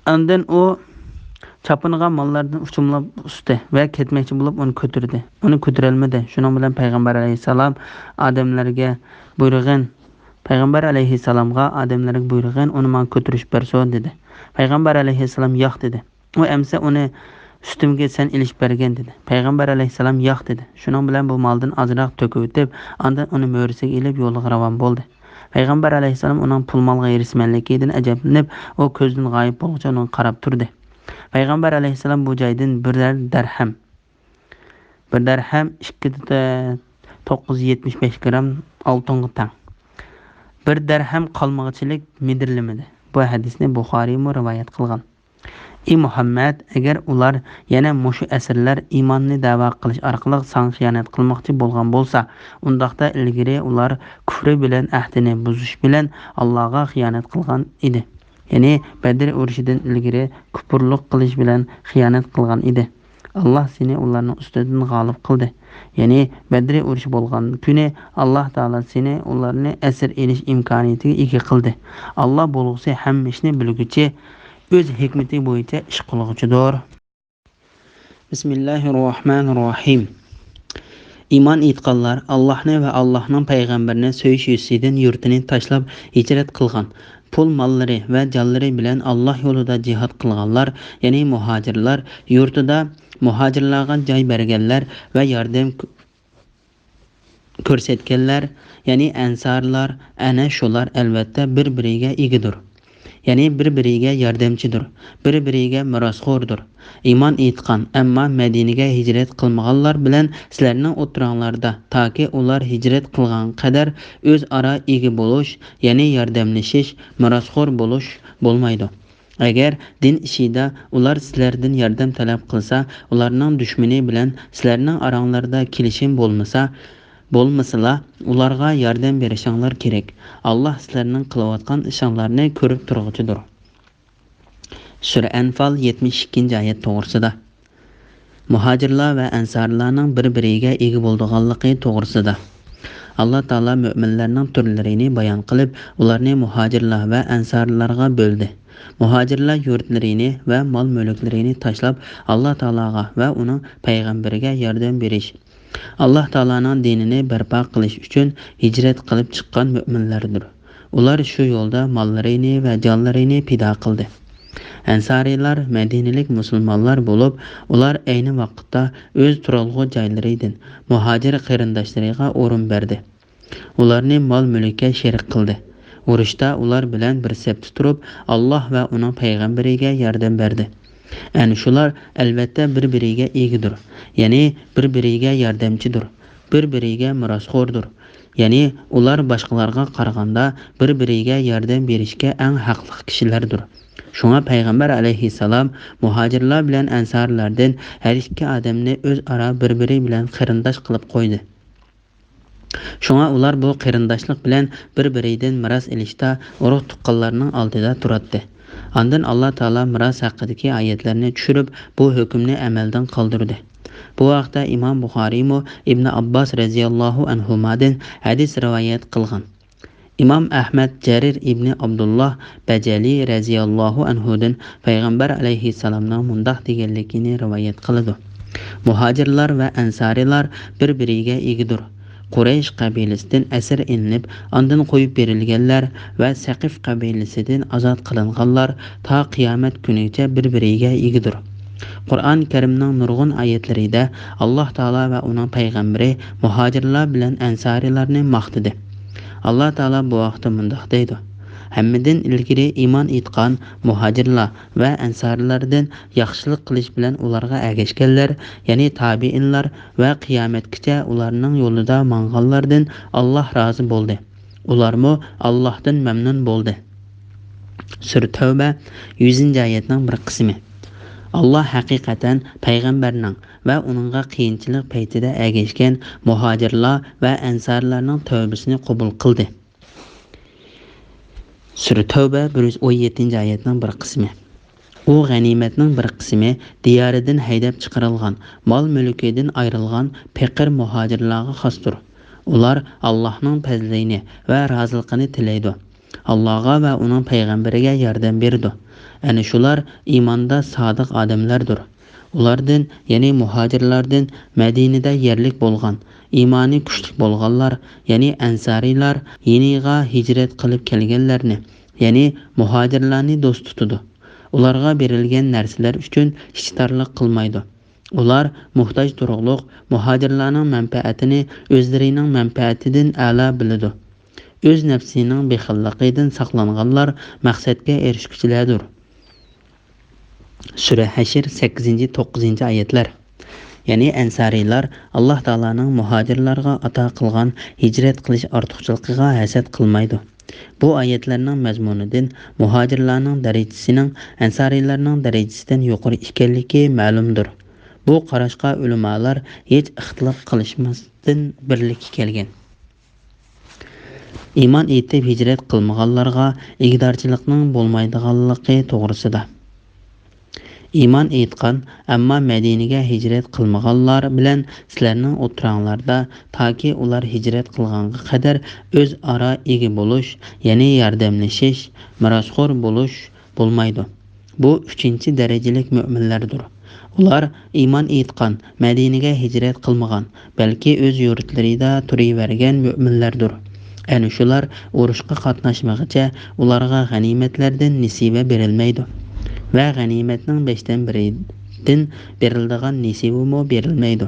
ئاندىن ئۇ چاپىنىغا ماللاردىن ئۇچۇملاپ ئۇستى ۋە كەتمەكچى بولۇپ ئۇنى كۆتۈردى. ئۇنى كۆتۈرەلمىدى. شۇنىڭ بىلەن پەيغەمبەر ئەلەيھىسسالام ئادەملەرگە بۇيرۇغىن، پەيغەمبەر ئەلەيھىسسالامغا ئادەملەرگە بۇيرۇغىن، ئۇنى ماڭا كۆتۈرۈشۈپ بەرسۇن، دېدى. پەيغەمبەر ئەلەيھىسسالام ياق، دېدى. ئۇ ئەمسە ئۇنى ئۈستۈمگە سەن ئېلىپ بەرگىن، دېدى. پەيغەمبەر ئەلەيھىسسالام ياق، دېدى. شۇنىڭ بىلەن بۇ مالدىن ئازراق تۆكۈۋېتىپ، ئاندىن ئۇنى مۈرىسىگە ئېلىپ يولىغا راۋان بولدى. پەيغەمبەر ئەلەيھىسسالام ئۇنىڭ پۇل مالغا ھېرىسمەنلىكىدىن ئەجەبلىنىپ، ئۇ كۆزدىن غايىب بولغۇچە ئۇنىڭغا قاراپ تۇردى. پەيغەمبەر ئەلەيھىسسالام بۇ جايدىن بىرەر دەرھەم، بىر دەرھەم ئىككى توققۇز يۈز يەتمىش بەش گرام ئالتۇنغا تەڭ، بىر دەرھەم قالمىغۇچىلىك مىدىرلىمىدى. بۇ ھەدىسنى بۇخارىيمۇ رىۋايەت قىلغان. ئى مۇھەممەد، ئەگەر ئۇلار يەنە مۇشۇ ئەسىرلەر ئىماننى دەۋا قىلىش ئارقىلىق ساڭا خىيانەت قىلماقچى بولغان بولسا، ئۇنداقتا ئىلگىرى ئۇلار كۇفرى بىلەن ئەھدىنى بۇزۇش بىلەن ئاللاغا خىيانەت قىلغان ئىدى. يەنى بەدر ئۇرۇشىدىن ئىلگىرى كۇپۇرلۇق قىلىش بىلەن خىيانەت قىلغان ئىدى. ئاللا سېنى ئۇلارنىڭ ئۈستىدىن غالىب قىلدى. يەنى بەدر ئۇرۇشى بولغان كۈنى ئاللا تائالا سېنى ئۇلارنى ئەسىر ئېلىش ئىمكانىيىتىگە ئىگە قىلدى. ئاللا بولغۇسى ھەممە ئىشنى بىلگۈچى، ئۆز ھېكمىتى بويىچە ئىش قىلغۇچىدۇر. بىسمىللاھىررەھمانىررەھىم. ئىمان ئېيتقانلار، ئاللاھنى ۋە ئاللاھنىڭ پەيغەمبىرىنى سۆيۈش يۈزىسىدىن يۇرتىنى تاشلاپ ھىجرەت قىلغان، پۇل ماللىرى ۋە جانلىرى بىلەن ئاللاھ يولىدا جىھاد قىلغانلار، يەنى مۇھاجىرلار، يۇرتىدا مۇھاجىرلارغا جاي بەرگەنلەر ۋە ياردەم كۆرسەتكەنلەر، يەنى ئەنسارلار، ئەنە شۇلار ئەلۋەتتە بىر-بىرىگە ئىگىدۇر. يەنى بىر-بىرىگە ياردەمچىدۇر، بىر-بىرىگە مىراسخوردۇر. ئىمان ئېيتقان، ئەمما مەدىنىگە ھىجرەت قىلمىغانلار بىلەن سىلەرنىڭ ئوتتۇراڭلاردا تاكى ئۇلار ھىجرەت قىلغان قەدەر ئۆزئارا ئىگە بولۇش، يەنى ياردەملىشىش، مىراسخور بولۇش بولمايدۇ. ئەگەر دىن ئىشىدا ئۇلار سىلەردىن ياردەم تەلەپ قىلسا، ئۇلارنىڭ دۈشمىنى بىلەن سىلەرنىڭ ئاراڭلاردا كېلىشىم بولمىسا، بولمىسىلا، ئۇلارغا ياردەم بېرىشىڭلار كېرەك. ئاللا سىلەرنىڭ قىلىۋاتقان ئىشىڭلارنى كۆرۈپ تۇرغۇچىدۇر. سۈرە ئەنفال، يەتمىش ئىككىنچى ئايەت توغرىسىدا. مۇھاجىرلار ۋە ئەنسارلارنىڭ بىر-بىرىگە ئىگە بولىدىغانلىقى توغرىسىدا. ئاللا تائالا مۆمىنلەرنىڭ تۈرلىرىنى بايان قىلىپ، ئۇلارنى مۇھاجىرلار ۋە ئەنسارلارغا بۆلدى. مۇھاجىرلار يۇرتلىرىنى ۋە مال-مۈلۈكلىرىنى تاشلاپ، ئاللا تائالاغا ۋە ئۇنىڭ پەيغەمبىرىگە ياردەم بېرىش، ئاللا تائالانىڭ دىنىنى بەرپا قىلىش ئۈچۈن ھىجرەت قىلىپ چىققان مۆمىنلەردۇر. ئۇلار شۇ يولدا ماللىرىنى ۋە جانلىرىنى پىدا قىلدى. ئەنسارىيلار مەدىنىلىك مۇسۇلمانلار بولۇپ، ئۇلار ئەينى ۋاقىتتا ئۆز تۇرالغۇ جايلىرىدىن مۇھاجىر قېرىنداشلىرىغا ئورۇن بەردى. ئۇلارنى مال-مۈلۈككە شېرىك قىلدى. ئۇرۇشتا ئۇلار بىلەن بىر سەپتە تۇرۇپ، ئاللا ۋە ئۇنىڭ پەيغەمبىرىگە ياردەم بەردى. ئەنە شۇلار ئەلۋەتتە بىر-بىرىگە ئىگىدۇر، يەنى بىر-بىرىگە ياردەمچىدۇر، بىر-بىرىگە مىراسخوردۇر. يەنى ئۇلار باشقىلارغا قارىغاندا بىر-بىرىگە ياردەم بېرىشكە ئەڭ ھەقلىق كىشىلەردۇر. شۇڭا پەيغەمبەر ئەلەيھىسسالام مۇھاجىرلار بىلەن ئەنسارىيلاردىن ھەر ئىككى ئادەمنى ئۆزئارا بىر-بىرى بىلەن قېرىنداش قىلىپ قويدى. شۇڭا ئۇلار بۇ قېرىنداشلىق بىلەن بىر-بىرىدىن مىراس ئېلىشتا ئۇرۇق-تۇغقانلارنىڭ ئالدىدا تۇراتتى. ئاندىن ئاللا تائالا مىراس ھەققىدىكى ئايەتلەرنى چۈشۈرۈپ، بۇ ھۆكۈمنى ئەمەلدىن قالدۇردى. بۇ ھەقتە ئىمام بۇخارىيمۇ ئىبنى ئابباس رەزىياللاھۇ ئەنھۇمادىن ھەدىس رىۋايەت قىلغان. ئىمام ئەھمەد جەرىر ئىبنى ئابدۇللا بەجەلى رەزىياللاھۇ ئەنھۇدىن پەيغەمبەر ئەلەيھىسسالامنىڭ مۇنداق دېگەنلىكىنى رىۋايەت قىلىدۇ: مۇھاجىرلار ۋە ئەنسارىيلار بىر-بىرىگە ئىگىدۇر. قۇرەيش قەبىلىسىدىن ئەسىر ئېلىنىپ، ئاندىن قويۇپ بېرىلگەنلەر ۋە سەقىف قەبىلىسىدىن ئازاد قىلىنغانلار تا قىيامەت كۈنىگىچە بىر-بىرىگە ئىگىدۇر. قۇرئان كەرىمنىڭ نۇرغۇن ئايەتلىرىدە ئاللا تائالا ۋە ئۇنىڭ پەيغەمبىرى مۇھاجىرلار بىلەن ئەنسارىيلارنى ماختىدى. ئاللا تائالا بۇ ھەقتە مۇنداق دەيدۇ: ھەممىدىن ئىلگىرى ئىمان ئېيتقان مۇھاجىرلار ۋە ئەنسارىيلاردىن ياخشىلىق قىلىش بىلەن ئۇلارغا ئەگەشكەنلەر، يەنى تابىئىنلار ۋە قىيامەتكىچە ئۇلارنىڭ يولىدا ماڭغانلاردىن ئاللا رازى بولدى. ئۇلارمۇ ئاللاھتىن مەمنۇن بولدى. سۈرە تەۋبە، يۈزىنچى ئايەتنىڭ بىر قىسمى. ئاللا ھەقىقەتەن پەيغەمبەرنىڭ ۋە ئۇنىڭغا قىيىنچىلىق پەيتىدە ئەگەشكەن مۇھاجىرلار ۋە ئەنسارىيلارنىڭ تەۋبىسىنى قوبۇل قىلدى. سۈرە تەۋبە، بىر يۈز ئون يەتتىنچى ئايەتنىڭ بىر قىسمى. ئۇ غەنىيمەتنىڭ بىر قىسمى دىيارىدىن ھەيدەپ چىقىرىلغان، مال-مۈلكىدىن ئايرىلغان پېقىر مۇھاجىرلارغا خاستۇر. ئۇلار ئاللاھنىڭ پەزلىنى ۋە رازىلىقىنى تىلەيدۇ. ئاللاغا ۋە ئۇنىڭ پەيغەمبىرىگە ياردەم بېرىدۇ. ئەنە شۇلار ئىماندا سادىق ئادەملەردۇر. ئۇلاردىن، يەنى مۇھاجىرلاردىن مەدىنىدە يەرلىك بولغان، ئىمانى كۈچلۈك بولغانلار، يەنى ئەنسارىيلار يېنىغا ھىجرەت قىلىپ كەلگەنلەرنى، يەنى مۇھاجىرلارنى دوست تۇتىدۇ. ئۇلارغا بېرىلگەن نەرسىلەر ئۈچۈن ئىچتارلىق قىلمايدۇ. ئۇلار موھتاج تۇرۇقلۇق مۇھاجىرلارنىڭ مەنپەئەتىنى ئۆزلىرىنىڭ مەنپەئەتىدىن ئەلا بىلىدۇ. ئۆز نەپسىنىڭ بېخىللىقىدىن ساقلانغانلار مەقسەتكە ئېرىشكۈچىلەردۇر. سۈرە ھەشر، سەككىزىنچى، توققۇزىنچى ئايەتلەر. يەنى ئەنسارىيلار ئاللا تائالانىڭ مۇھاجىرلارغا ئاتا قىلغان ھىجرەت قىلىش ئارتۇقچىلىقىغا ھەسەت قىلمايدۇ. بۇ ئايەتلەرنىڭ مەزمۇنىدىن مۇھاجىرلارنىڭ دەرىجىسىنىڭ ئەنسارىيلارنىڭ دەرىجىسىدىن يۇقىرى ئىكەنلىكى مەلۇمدۇر. بۇ قاراشقا ئۆلىمالار ھېچ ئىختىلاپ قىلىشماستىن بىرلىككە كەلگەن. ئىمان ئېيتىپ ھىجرەت قىلمىغانلارغا ئىگىدارچىلىقنىڭ بولمايدىغانلىقى توغرىسىدا. ئىمان ئېيتقان، ئەمما مەدىنىگە ھىجرەت قىلمىغانلار بىلەن سىلەرنىڭ ئوتتۇراڭلاردا تاكى ئۇلار ھىجرەت قىلغانغا قەدەر ئۆزئارا ئىگە بولۇش، يەنى ياردەملىشىش، مىراسخور بولۇش، بولمايدۇ. بۇ ئۈچىنچى دەرىجىلىك مۆمىنلەردۇر. ئۇلار ئىمان ئېيتقان، مەدىنىگە ھىجرەت قىلمىغان، بەلكى ئۆز يۇرتلىرىدا تۇرۇۋەرگەن مۆمىنلەردۇر. ئەنە شۇلار ئۇرۇشقا قاتناشمىغىچە ئۇلارغا غەنىيمەتلەردىن نېسىۋە بېرىلمەيدۇ ۋە غەنىيمەتنىڭ بەشتىن بىرىدىن بېرىلىدىغان نېسىۋىمۇ بېرىلمەيدۇ.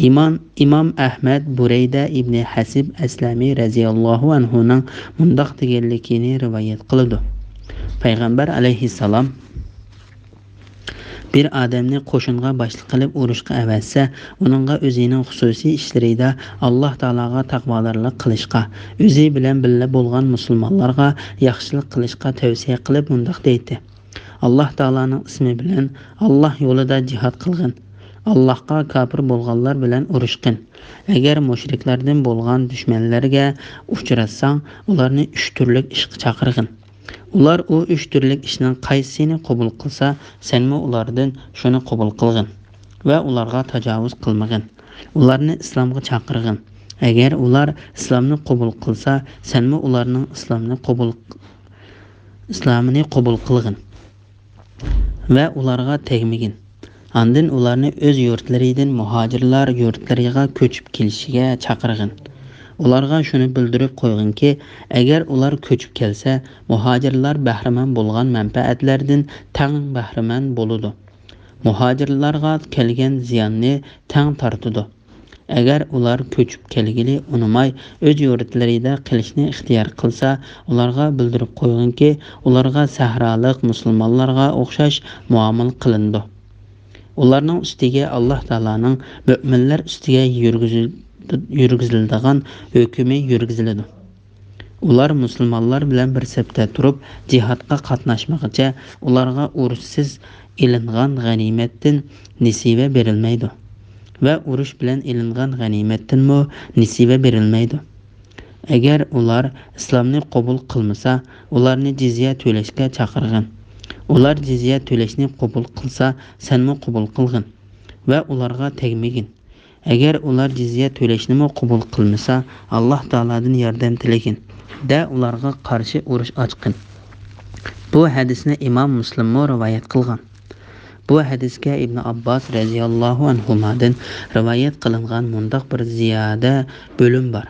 ئىمان، ئىمام ئەھمەد بۇرەيدە ئىبنى ھەسىب ئەسلەمى رەزىياللاھۇ ئەنھۇنىڭ مۇنداق دېگەنلىكىنى رىۋايەت قىلىدۇ. پەيغەمبەر ئەلەيھىسسالام بىر ئادەمنى قوشۇنغا باشلىق قىلىپ ئۇرۇشقا ئەۋەتسە، ئۇنىڭغا ئۆزىنىڭ خۇسۇسىي ئىشلىرىدا ئاللا تائالاغا تەقۋادارلىق قىلىشقا، ئۆزى بىلەن بىللە بولغان مۇسۇلمانلارغا ياخشىلىق قىلىشقا تەۋسىيە قىلىپ مۇنداق دەيتتى: ئاللا تائالانىڭ ئىسمى بىلەن ئاللا يولىدا جىھاد قىلغىن. ئاللاغا كاپىر بولغانلار بىلەن ئۇرۇشقىن. ئەگەر مۇشرىكلاردىن بولغان دۈشمەنلەرگە ئۇچراتساڭ، ئۇلارنى ئۈچ تۈرلۈك ئىشقا چاقىرغىن. ئۇلار ئۇ ئۈچ تۈرلۈك ئىشنىڭ قايسىسىنى قوبۇل قىلسا، سەنمۇ ئۇلاردىن شۇنى قوبۇل قىلغىن ۋە ئۇلارغا تاجاۋۇز قىلمىغىن. ئۇلارنى ئىسلامغا چاقىرغىن. ئەگەر ئۇلار ئىسلامنى قوبۇل قىلسا، سەنمۇ ئۇلارنىڭ ئىسلامنى قوبۇل ئىسلامىنى قوبۇل قىلغىن ۋە ئۇلارغا تەگمىگىن. ئاندىن ئۇلارنى ئۆز يۇرتلىرىدىن مۇھاجىرلار يۇرتلىرىغا كۆچۈپ كېلىشىگە چاقىرغىن. ئۇلارغا شۇنى بىلدۈرۈپ قويغىنكى، ئەگەر ئۇلار كۆچۈپ كەلسە، مۇھاجىرلار بەھرىمەن بولغان مەنپەئەتلەردىن تەڭ بەھرىمەن بولىدۇ. مۇھاجىرلارغا كەلگەن زىياننى تەڭ تارتىدۇ. ئەگەر ئۇلار كۆچۈپ كەلگىلى ئۇنىماي، ئۆز يۇرتلىرىدا قېلىشنى ئىختىيار قىلسا، ئۇلارغا بىلدۈرۈپ قويغىنكى، ئۇلارغا سەھرالىق مۇسۇلمانلارغا ئوخشاش مۇئامىلە قىلىنىدۇ. ئۇلارنىڭ ئۈستىگە ئاللاھ تائالانىڭ مۆمىنلەر ئۈستىگە يۈرگۈزۈل-، يۈرگۈزۈلىدىغان ھۆكمى يۈرگۈزۈلىدۇ. ئۇلار مۇسۇلمانلار بىلەن بىر سەپتە تۇرۇپ، جىھادقا قاتناشمىغىچە ئۇلارغا ئۇرۇشسىز ئېلىنغان غەنىيمەتتىن نېسىۋە بېرىلمەيدۇ ۋە ئۇرۇش بىلەن ئېلىنغان غەنىيمەتتىنمۇ نېسىۋە بېرىلمەيدۇ. ئەگەر ئۇلار ئىسلامنى قوبۇل قىلمىسا، ئۇلارنى جىزيە تۆلەشكە چاقىرغىن. ئۇلار جىزيە تۆلەشنى قوبۇل قىلسا، سەنمۇ قوبۇل قىلغىن ۋە ئۇلارغا تەگمىگىن. ئەگەر ئۇلار جىزيە تۆلەشنىمۇ قوبۇل قىلمىسا، ئاللاھ تائالادىن ياردەم تىلىگىن، دە ئۇلارغا قارشى ئۇرۇش ئاچقىن. بۇ ھەدىسنى ئىمام مۇسلىممۇ رىۋايەت قىلغان. بۇ ھەدىسكە ئىبنى ئابباس رەزىياللاھۇ ئەنھۇمادىن رىۋايەت قىلىنغان مۇنداق بىر زىيادە بۆلۈم بار.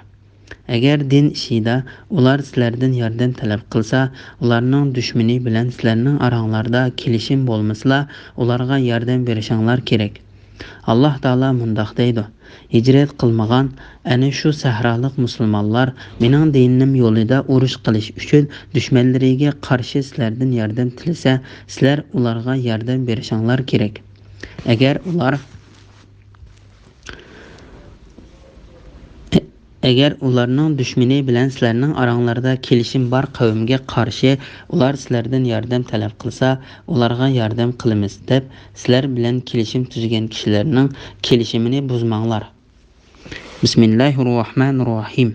ئەگەر دىن ئىشىدا ئۇلار سىلەردىن ياردەم تەلەپ قىلسا، ئۇلارنىڭ دۈشمىنى بىلەن سىلەرنىڭ ئاراڭلاردا كېلىشىم بولمىسىلا، ئۇلارغا ياردەم بېرىشىڭلار كېرەك. ئاللاھ تائالا مۇنداق دەيدۇ، ھىجرەت قىلمىغان، ئەنە شۇ سەھرالىق مۇسۇلمانلار مېنىڭ دىنىم يولىدا ئۇرۇش قىلىش ئۈچۈن دۈشمەنلىرىگە قارشى سىلەردىن ياردەم تىلىسە، سىلەر ئۇلارغا ياردەم بېرىشىڭلار كېرەك. ئەگەر ئۇلار ئەگەر ئۇلارنىڭ دۈشمىنى بىلەن سىلەرنىڭ ئاراڭلاردا كېلىشىم بار قەۋمگە قارشى ئۇلار سىلەردىن ياردەم تەلەپ قىلسا، ئۇلارغا ياردەم قىلىمىز دەپ سىلەر بىلەن كېلىشىم تۈزگەن كىشىلەرنىڭ كېلىشىمىنى بۇزماڭلار. بىسمىللاھىررەھمانىررەھىم.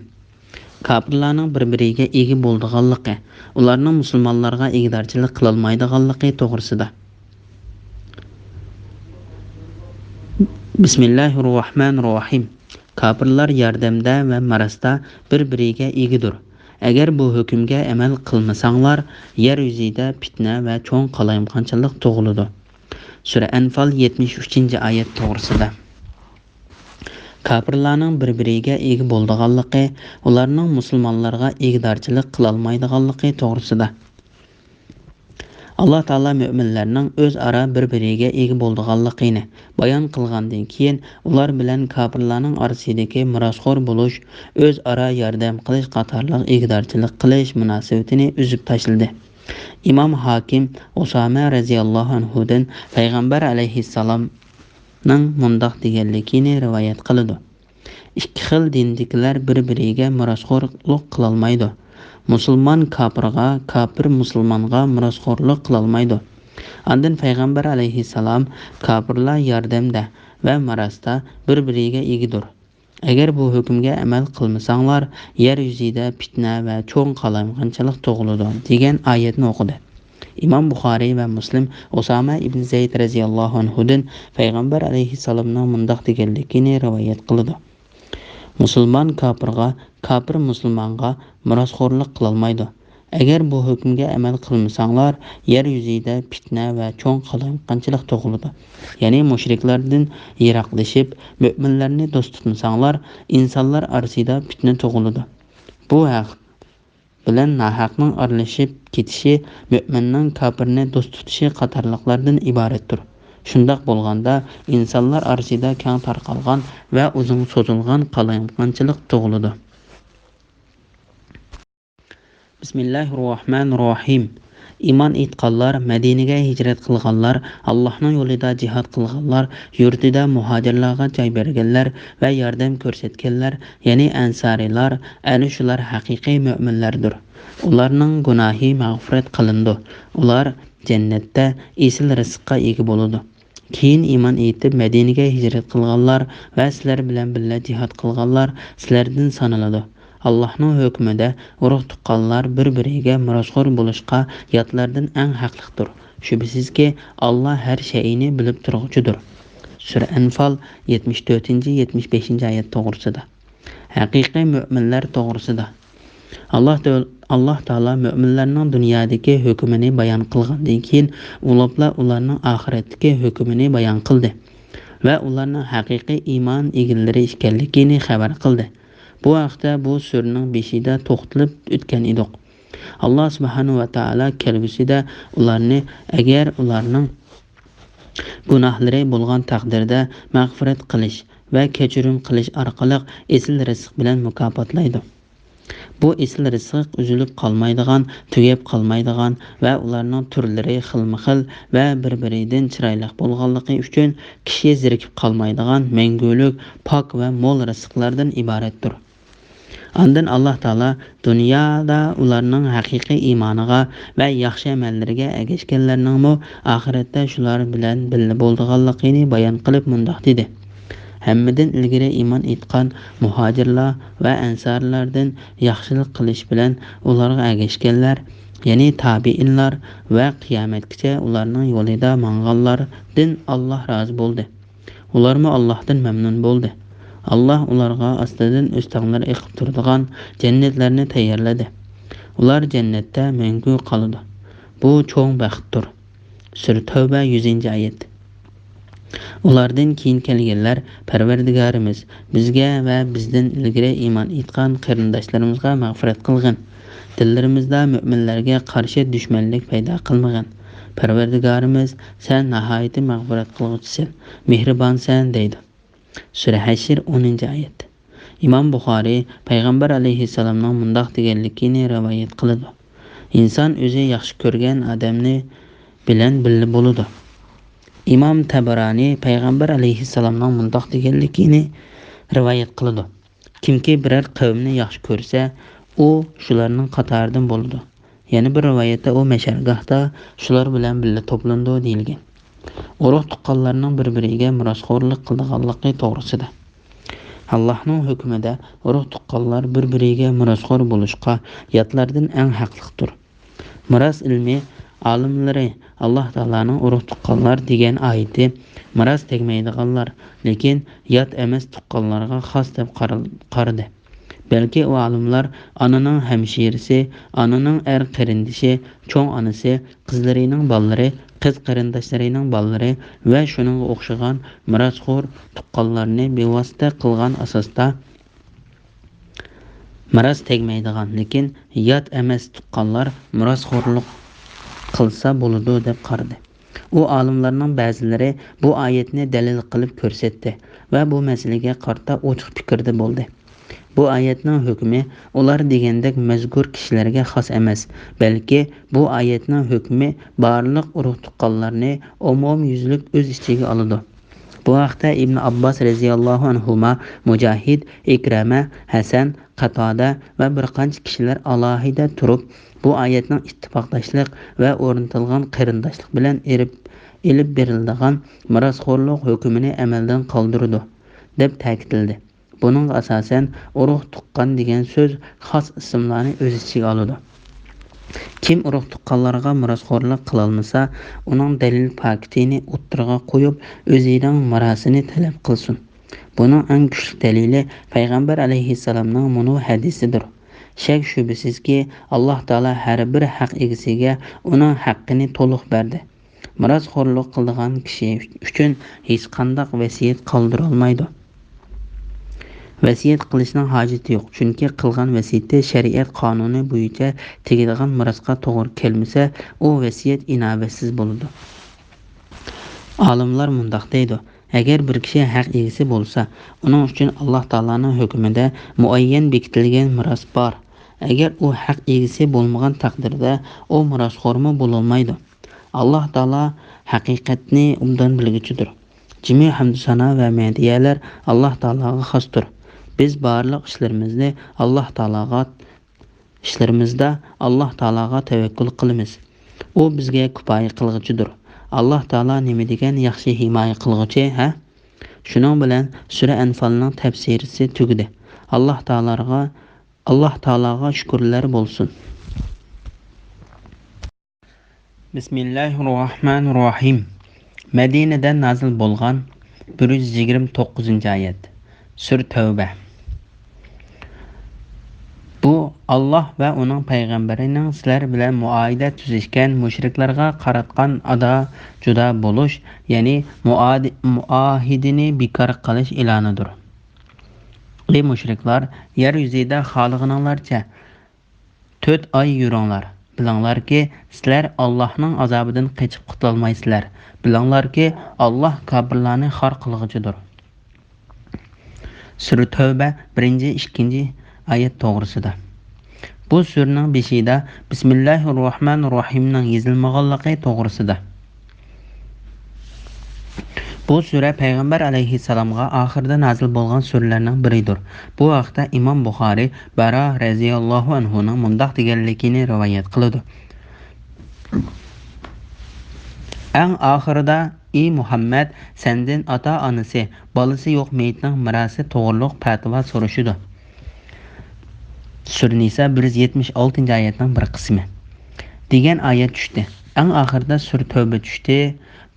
كاپىرلارنىڭ بىر-بىرىگە ئىگە بولىدىغانلىقى، ئۇلارنىڭ مۇسۇلمانلارغا ئىگىدارچىلىق قىلالمايدىغانلىقى توغرىسىدا. بىسمىللاھىررەھمانىررەھىم. كاپىرلار ياردەمدە ۋە مىراستا بىر-بىرىگە ئىگىدۇر. ئەگەر بۇ ھۆكۈمگە ئەمەل قىلمىساڭلار، يەر يۈزىدە پىتنە ۋە چوڭ قالايمىقانچىلىق تۇغۇلىدۇ. سۈرە ئەنفال، يەتمىش ئۈچىنچى ئايەت توغرىسىدا. كاپىرلارنىڭ بىر-بىرىگە ئىگە بولىدىغانلىقى، ئۇلارنىڭ مۇسۇلمانلارغا ئىگىدارچىلىق قىلالمايدىغانلىقى توغرىسىدا. ئاللاھ تائالا مۆمىنلەرنىڭ ئۆزئارا بىر-بىرىگە ئىگە بولىدىغانلىقىنى بايان قىلغاندىن كېيىن، ئۇلار بىلەن كاپىرلارنىڭ ئارىسىدىكى مىراسخور بولۇش، ئۆزئارا ياردەم قىلىش قاتارلىق ئىگىدارچىلىق قىلىش مۇناسىۋىتىنى ئۈزۈپ تاشلىدى. ئىمام ھاكىم ئۇسامە رەزىياللاھۇ ئەنھۇدىن پەيغەمبەر ئەلەيھىسسالامنىڭ مۇنداق دېگەنلىكىنى رىۋايەت قىلىدۇ. ئىككى خىل دىندىكىلەر بىر-بىرىگە مىراسخورلۇق قىلالمايدۇ. مۇسۇلمان كاپىرغا، كاپىر مۇسۇلمانغا مىراسخورلۇق قىلالمايدۇ. ئاندىن پەيغەمبەر ئەلەيھىسسالام، كاپىرلار ياردەمدە ۋە مىراستا بىر-بىرىگە ئىگىدۇر. ئەگەر بۇ ھۆكۈمگە ئەمەل قىلمىساڭلار، يەر يۈزىدە پىتنە ۋە چوڭ قالايمىقانچىلىق تۇغۇلىدۇ، دېگەن ئايەتنى ئوقۇدى. ئىمام بۇخارىي ۋە مۇسلىم ئۇسامە ئىبن زەيد رەزىياللاھۇ ئەنھۇدىن پەيغەمبەر ئەلەيھىسسالامنىڭ مۇنداق دېگەنلىكىنى رىۋايەت قىلىدۇ. مۇسۇلمان كاپىرغا، كاپىر مۇسۇلمانغا مىراسخورلۇق قىلالمايدۇ. ئەگەر بۇ ھۆكۈمگە ئەمەل قىلمىساڭلار، يەر يۈزىدە پىتنە ۋە چوڭ قالايمىقانچىلىق تۇغۇلىدۇ. يەنى مۇشرىكلاردىن يىراقلىشىپ، مۆمىنلەرنى دوست تۇتمىساڭلار، ئىنسانلار ئارىسىدا پىتنە تۇغۇلىدۇ. بۇ ھەق بىلەن ناھەقنىڭ ئارىلىشىپ كېتىشى، مۆمىننىڭ كاپىرنى دوست تۇتۇشى قاتارلىقلاردىن ئىبارەتتۇر. شۇنداق بولغاندا، ئىنسانلار ئارىسىدا كەڭ تارقالغان ۋە ئۇزۇن سوزۇلغان قالايمىقانچىلىق تۇغۇلىدۇ. بىسمىللاھىررەھمانىررەھىم. ئىمان ئېيتقانلار، مەدىنىگە ھىجرەت قىلغانلار، ئاللاھنىڭ يولىدا جىھاد قىلغانلار، يۇرتىدا مۇھاجىرلارغا جاي بەرگەنلەر ۋە ياردەم كۆرسەتكەنلەر، يەنى ئەنسارىيلار، ئەنە شۇلار ھەقىقىي مۆمىنلەردۇر. ئۇلارنىڭ گۇناھى مەغپىرەت قىلىنىدۇ. ئۇلار جەننەتتە ئېسىل رىزىققا ئىگە بولىدۇ. كېيىن ئىمان ئېيتىپ، مەدىنىگە ھىجرەت قىلغانلار ۋە سىلەر بىلەن بىللە جىھاد قىلغانلار سىلەردىن سانىلىدۇ. ئاللاھنىڭ ھۆكمىدە ئۇرۇق-تۇغقانلار بىر-بىرىگە مىراسخور بولۇشقا ياتلاردىن ئەڭ ھەقلىقتۇر. شۈبھىسىزكى، ئاللا ھەر شەيئىنى بىلىپ تۇرغۇچىدۇر. سۈرە ئەنفال، يەتمىش تۆتىنچى، يەتمىش بەشىنچى ئايەت توغرىسىدا. ھەقىقىي مۆمىنلەر توغرىسىدا. ئاللا تۆ-، ئاللاھ تائالا مۆمىنلەرنىڭ دۇنيادىكى ھۆكمىنى بايان قىلغاندىن كېيىن، ئۇلاپلا ئۇلارنىڭ ئاخىرەتتىكى ھۆكمىنى بايان قىلدى ۋە ئۇلارنىڭ ھەقىقىي ئىمان ئىگىلىرى ئىكەنلىكىنى خەۋەر قىلدى. بۇ ھەقتە بۇ سۈرىنىڭ بېشىدا توختىلىپ ئۆتكەن ئىدۇق. ئاللاھ سۇبھانەھۇ ۋە تائالا كەلگۈسىدە ئۇلارنى، ئەگەر ئۇلارنىڭ گۇناھلىرى بولغان تەقدىردە، مەغپىرەت قىلىش ۋە كەچۈرۈم قىلىش ئارقىلىق ئېسىل رىزىق بىلەن مۇكاپاتلايدۇ. بۇ ئېسىل رىزىق ئۈزۈلۈپ قالمايدىغان، تۈگەپ قالمايدىغان ۋە ئۇلارنىڭ تۈرلىرى خىلمۇ خىل ۋە بىر-بىرىدىن چىرايلىق بولغانلىقى ئۈچۈن، كىشى زېرىكىپ قالمايدىغان مەڭگۈلۈك، پاك ۋە مول رىزىقلاردىن ئىبارەتتۇر. ئاندىن ئاللاھ تائالا دۇنيادا ئۇلارنىڭ ھەقىقىي ئىمانىغا ۋە ياخشى ئەمەللىرىگە ئەگەشكەنلەرنىڭمۇ ئاخىرەتتە شۇلار بىلەن بىللە بولىدىغانلىقىنى بايان قىلىپ مۇنداق دېدى: ھەممىدىن ئىلگىرى ئىمان ئېيتقان مۇھاجىرلار ۋە ئەنسارلاردىن ياخشىلىق قىلىش بىلەن ئۇلارغا ئەگەشكەنلەر، يەنى تابىئىنلار ۋە قىيامەتكىچە ئۇلارنىڭ يولىدا ماڭغانلاردىن ئاللاھ رازى بولدى. ئۇلارمۇ ئاللاھتىن مەمنۇن بولدى. ئاللاھ ئۇلارغا ئاستىدىن ئۆستەڭلەر ئېقىپ تۇرىدىغان جەننەتلەرنى تەييارلىدى. ئۇلار جەننەتتە مەڭگۈ قالىدۇ. بۇ چوڭ بەختتۇر. سۈرە تەۋبە، يۈزىنچى ئايەت. ئۇلاردىن كېيىن كەلگەنلەر، پەرۋەردىگارىمىز، بىزگە ۋە بىزدىن ئىلگىرى ئىمان ئېيتقان قېرىنداشلىرىمىزغا مەغپىرەت قىلغىن. دىللىرىمىزدا مۆمىنلەرگە قارشى دۈشمەنلىك پەيدا قىلمىغىن. پەرۋەردىگارىمىز، سەن ناھايىتى مەغپىرەت قىلغۇچىسەن، مېھرىبانسەن، دەيدۇ. سۈرە ھەشر، ئونىنچى ئايەت. ئىمام بۇخارىي پەيغەمبەر ئەلەيھىسسالامنىڭ مۇنداق دېگەنلىكىنى رىۋايەت قىلىدۇ: ئىنسان ئۆزى ياخشى كۆرگەن ئادەمنى بىلەن بىللە بولىدۇ. ئىمام تەبەرانى پەيغەمبەر ئەلەيھىسسالامنىڭ مۇنداق دېگەنلىكىنى رىۋايەت قىلىدۇ: كىمكى بىرەر قەۋمنى ياخشى كۆرسە، ئۇ شۇلارنىڭ قاتارىدىن بولىدۇ. يەنە بىر رىۋايەتتە ئۇ مەشەرگاھتا شۇلار بىلەن بىللە توپلىنىدۇ دېيىلگەن. ئۇرۇق-تۇغقانلارنىڭ بىر-بىرىگە مىراسخورلۇق قىلىدىغانلىقى توغرىسىدا. ئاللاھنىڭ ھۆكمىدە ئۇرۇق-تۇغقانلار بىر-بىرىگە مىراسخور بولۇشقا ياتلاردىن ئەڭ ھەقلىقتۇر. مىراس ئىلمى ئالىملىرى ئاللاھ تائالانىڭ ئۇرۇق-تۇغقانلار دېگەن ئايىتى مىراس تەگمەيدىغانلار، لېكىن يات ئەمەس تۇغقانلارغا خاس دەپ قارا-، قارىدى. بەلكى ئۇ ئالىملار ئانىنىڭ ھەمشىرىسى، ئانىنىڭ ئەر قېرىندىشى، چوڭ ئانىسى، قىزلىرىنىڭ بالىلىرى، قىز قېرىنداشلىرىنىڭ بالىلىرى ۋە شۇنىڭغا ئوخشىغان مىراسخور تۇغقانلارنى بىۋاسىتە قىلغان ئاساستا مىراس تەگمەيدىغان، لېكىن يات ئەمەس تۇغقانلار مىراسخورلۇق قىلسا بولىدۇ، دەپ قارىدى. ئۇ ئالىملارنىڭ بەزىلىرى بۇ ئايەتنى دەلىل قىلىپ كۆرسەتتى ۋە بۇ مەسىلىگە قارىتا ئوچۇق پىكىردە بولدى. بۇ ئايەتنىڭ ھۆكمى ئۇلار دېگەندەك مەزكۇر كىشىلەرگە خاس ئەمەس، بەلكى بۇ ئايەتنىڭ ھۆكمى بارلىق ئۇرۇق-تۇغقانلارنى ئومۇميۈزلۈك ئۆز ئىچىگە ئالىدۇ. بۇ ھەقتە ئىبن ئابباس رەزىياللاھۇ ئەنھۇما، مۇجاھىد، ئىكرەمە، ھەسەن، قاتادە ۋە بىر قانچە كىشىلەر ئالاھىدە تۇرۇپ، بۇ ئايەتنىڭ ئىتتىپاقداشلىق ۋە ئورنىتىلغان قېرىنداشلىق بىلەن ئېلىپ، ئېلىپ بېرىلىدىغان مىراسخورلۇق ھۆكمىنى ئەمەلدىن قالدۇرىدۇ، دەپ تەكىتلىدى. بۇنىڭغا ئاساسەن، ئۇرۇق-تۇغقان دېگەن سۆز خاس ئىسىملارنى ئۆز ئىچىگە ئالىدۇ. كىم ئۇرۇق-تۇغقانلارغا مىراسخورلۇق قىلالمىسا، ئۇنىڭ دەلىل پاكىتىنى ئوتتۇرىغا قويۇپ، ئۆزىنىڭ مىراسىنى تەلەپ قىلسۇن. بۇنىڭ ئەڭ كۈچلۈك دەلىلى پەيغەمبەر ئەلەيھىسسالامنىڭ مۇنۇ ھەدىسىدۇر: شەك-شۈبھىسىزكى، ئاللاھ تائالا ھەر بىر ھەق ئىگىسىگە ئۇنىڭ ھەققىنى تولۇق بەردى. مىراسخورلۇق قىلىدىغان كىشى ئۈچۈن ھېچقانداق ۋەسىيەت قالدۇرالمايدۇ. ۋەسىيەت قىلىشنىڭ ھاجىتى يوق، چۈنكى قىلغان ۋەسىيىتى شەرىئەت قانۇنى بويىچە تېگىدىغان مىراسقا توغرا كەلمىسە، ئۇ ۋەسىيەت ئىناۋەتسىز بولىدۇ. ئالىملار مۇنداق دەيدۇ: ئەگەر بىر كىشى ھەق ئىگىسى بولسا، ئۇنىڭ ئۈچۈن ئاللاھ تائالانىڭ ھۆكمىدە مۇئەييەن بېكىتىلگەن مىراس بار. ئەگەر ئۇ ھەق ئىگىسى بولمىغان تەقدىردە، ئۇ مىراسخورمۇ بولالمايدۇ. ئاللاھ تائالا ھەقىقەتنى ئوبدان بىلگۈچىدۇر. جىمى ھەمدۇسانا ۋە مەدھىيەلەر ئاللاھ تائالاغا خاستۇر. بىز بارلىق ئىشلىرىمىزنى ئاللاھ تائالاغا، ئىشلىرىمىزدا ئاللاھ تائالاغا تەۋەككۈل قىلىمىز. ئۇ بىزگە كۇپايە قىلغۇچىدۇر. ئاللاھ تائالا نېمە دېگەن ياخشى ھىمايە قىلغۇچى، ھە؟ شۇنىڭ بىلەن سۈرە ئەنفالنىڭ تەپسىرىسى تۈگىدى. ئاللاھ تائالاغا، ئاللاھ تائالاغا شۈكۈرلەر بولسۇن. بىسمىللاھىررەھمانىررەھىم. مەدىنىدە نازىل بولغان بىر يۈز يىگىرمە توققۇزىنچى ئايەت. سۈرە تەۋبە. بۇ ئاللاھ ۋە ئۇنىڭ پەيغەمبىرىنىڭ سىلەر بىلەن مۇئاھىدە تۈزۈشكەن مۇشرىكلارغا قاراتقان ئادا-جۇدا بولۇش، يەنى مۇئادى-، مۇئاھىدىنى بىكار قىلىش ئېلانىدۇر. ئەي مۇشرىكلار، يەر يۈزىدە خالىغىنىڭلارچە تۆت ئاي يۈرۈڭلار. بىلىڭلاركى، سىلەر ئاللاھنىڭ ئازابىدىن قېچىپ قۇتۇلالمايسىلەر. بىلىڭلاركى، ئاللاھ كاپىرلارنى خار قىلغۇچىدۇر. سۈرە تەۋبە، بىرىنچى، ئىككىنچى ئايەت توغرىسىدا. بۇ سۈرىنىڭ بېشىدا بىسمىللاھىررەھمانىررەھىمنىڭ يېزىلمىغانلىقى توغرىسىدا. بۇ سۈرە پەيغەمبەر ئەلەيھىسسالامغا ئاخىرىدا نازىل بولغان سۈرىلەرنىڭ بىرىدۇر. بۇ ھەقتە ئىمام بۇخارى بەرا رەزىياللاھۇ ئەنھۇنىڭ مۇنداق دېگەنلىكىنى رىۋايەت قىلىدۇ. ئەڭ ئاخىرىدا، ئى مۇھەممەد، سەندىن ئاتا-ئانىسى، بالىسى يوق مېيىتنىڭ مىراسى توغرۇلۇق پەتىۋا سورىشىدۇ. سۈرە نىسا بىر يۈز يەتمىش ئالتىنچى ئايەتنىڭ بىر قىسمى. دېگەن ئايەت چۈشتى. ئەڭ ئاخىرىدا سۈرە تەۋبە چۈشتى.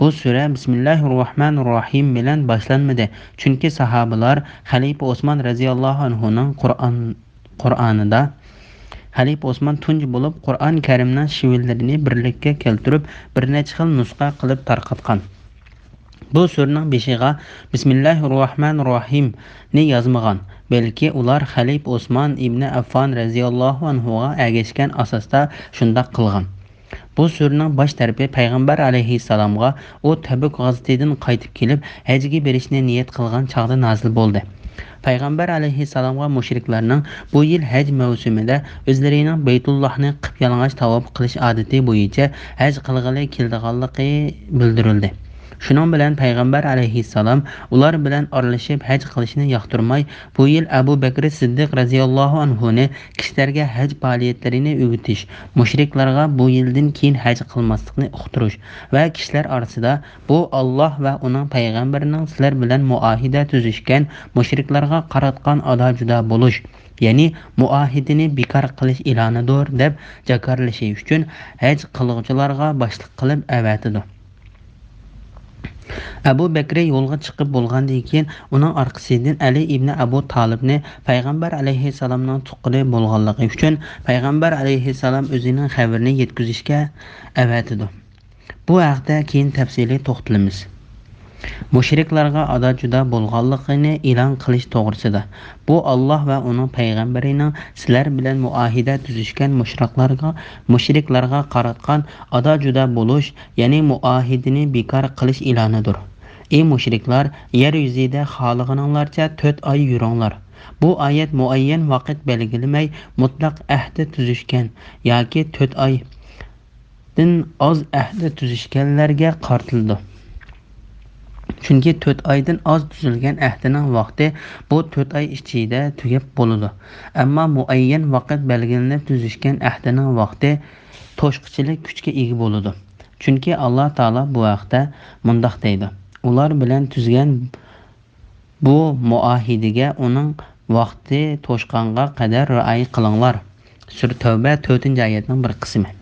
بۇ سۈرە بىسمىللاھىررەھمانىررەھىم بىلەن باشلانمىدى، چۈنكى ساھابىلار خەلىپە ئوسمان رەزىياللاھۇ ئەنھۇنىڭ قۇرئان، قۇرئانىدا خەلىپە ئوسمان تۇنجى بولۇپ قۇرئان كەرىمنىڭ شىۋىلىرىنى بىرلىككە كەلتۈرۈپ، بىر نەچچە خىل نۇسخا قىلىپ تارقاتقان. بۇ سۈرىنىڭ بېشىغا بىسمىللاھىررەھمانىررەھىمنى يازمىغان، بەلكى ئۇلار خەلىپە ئوسمان ئىبنى ئەففان رەزىياللاھۇ ئەنھۇغا ئەگەشكەن ئاساستا شۇنداق قىلغان. بۇ سۈرىنىڭ باش تەرىپى پەيغەمبەر ئەلەيھىسسالامغا ئۇ تەبۈك غازىتىدىن قايتىپ كېلىپ، ھەجگە بېرىشنى نىيەت قىلغان چاغدا نازىل بولدى. پەيغەمبەر ئەلەيھىسسالامغا مۇشرىكلارنىڭ بۇ يىل ھەج مەۋسۇمىدا ئۆزلىرىنىڭ بەيتۇللاھنى قىپيالىڭاچ تاۋاپ قىلىش ئادىتى بويىچە ھەج قىلغىلى كېلىدىغانلىقى بىلدۈرۈلدى. شۇنىڭ بىلەن پەيغەمبەر ئەلەيھىسسالام ئۇلار بىلەن ئارىلىشىپ ھەج قىلىشنى ياقتۇرماي، بۇ يىل ئەبۇ بەكرى سىددىق رەزىياللاھۇ ئەنھۇنى كىشىلەرگە ھەج پائالىيەتلىرىنى ئۆگىتىش، مۇشرىكلارغا بۇ يىلدىن كېيىن ھەج قىلماسلىقنى ئۇقتۇرۇش ۋە كىشىلەر ئارىسىدا بۇ ئاللاھ ۋە ئۇنىڭ پەيغەمبىرىنىڭ سىلەر بىلەن مۇئاھىدە تۈزۈشكەن مۇشرىكلارغا قاراتقان ئادا-جۇدا بولۇش، يەنى مۇئاھىدىنى بىكار قىلىش ئېلانىدۇر، دەپ جاكارلىشى ئۈچۈن ھەج قىلغۇچىلارغا باشلىق قىلىپ ئەۋەتىدۇ. ئەبۇ بەكرى يولغا چىقىپ بولغاندىن كېيىن، ئۇنىڭ ئارقىسىدىن ئەلى ئىبنى ئەبۇ تالىپنى پەيغەمبەر ئەلەيھىسسالامنىڭ تۇغقىنى بولغانلىقى ئۈچۈن، پەيغەمبەر ئەلەيھىسسالام ئۆزىنىڭ خەۋىرىنى يەتكۈزۈشكە ئەۋەتىدۇ. بۇ ھەقتە كېيىن تەپسىلىي توختىلىمىز. مۇشرىكلارغا ئادا-جۇدا بولغانلىقىنى ئېلان قىلىش توغرىسىدا. بۇ ئاللاھ ۋە ئۇنىڭ پەيغەمبىرىنىڭ سىلەر بىلەن مۇئاھىدە تۈزۈشكەن مۇشرىكلارغا، مۇشرىكلارغا قاراتقان ئادا-جۇدا بولۇش، يەنى مۇئاھىدىنى بىكار قىلىش ئېلانىدۇر. ئى مۇشرىكلار، يەر يۈزىدە خالىغىنىڭلارچە تۆت ئاي يۈرۈڭلار. بۇ ئايەت مۇئەييەن ۋاقىت بەلگىلىمەي، مۇتلەق ئەھدى تۈزۈشكەن ياكى تۆت ئاي دىن ئاز ئەھدى تۈزۈشكەنلەرگە قارىتىلىدۇ. چۈنكى تۆت ئايدىن ئاز تۈزۈلگەن ئەھدىنىڭ ۋاقتى بۇ تۆت ئاي ئىچىدە تۈگەپ بولىدۇ. ئەمما مۇئەييەن ۋاقىت بەلگىلىنىپ تۈزۈشكەن ئەھدىنىڭ ۋاقتى توشقۇچىلىك كۈچكە ئىگە بولىدۇ. چۈنكى ئاللا تائالا بۇ ھەقتە مۇنداق دەيدۇ: ئۇلار بىلەن تۈزگەن بۇ مۇئاھىدىگە ئۇنىڭ ۋاقتى توشقانغا قەدەر رىئايە قىلىڭلار. سۈرە تەۋبە، تۆتىنچى ئايەتنىڭ بىر قىسمى.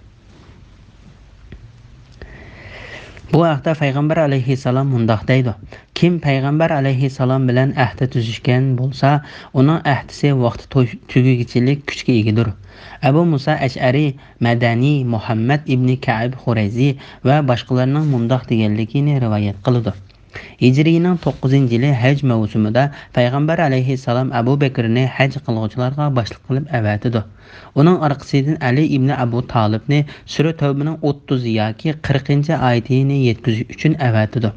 بۇ ھەقتە پەيغەمبەر ئەلەيھىسسالام مۇنداق دەيدۇ: كىم پەيغەمبەر ئەلەيھىسسالام بىلەن ئەھدى تۈزۈشكەن بولسا، ئۇنىڭ ئەھدىسى ۋاقتى تو-، تۈگىگۈچىلىك كۈچكە ئىگىدۇر. ئەبۇ مۇسا ئەشئەرى، مەدەنى، مۇھەممەد ئىبنى كەئب خۇرەيزى ۋە باشقىلارنىڭ مۇنداق دېگەنلىكىنى رىۋايەت قىلىدۇ. ھىجرىينىڭ توققۇزىنچى يىلى ھەج مەۋسۇمىدا پەيغەمبەر ئەلەيھىسسالام ئەبۇ بەكرىنى ھەج قىلغۇچىلارغا باشلىق قىلىپ ئەۋەتىدۇ. ئۇنىڭ ئارقىسىدىن ئەلى ئىبنى ئەبۇ تالىپنى سۈرە تەۋبىنىڭ ئوتتۇز ياكى قىرىقىنچى ئايىتىنى يەتكۈزۈش ئۈچۈن ئەۋەتىدۇ.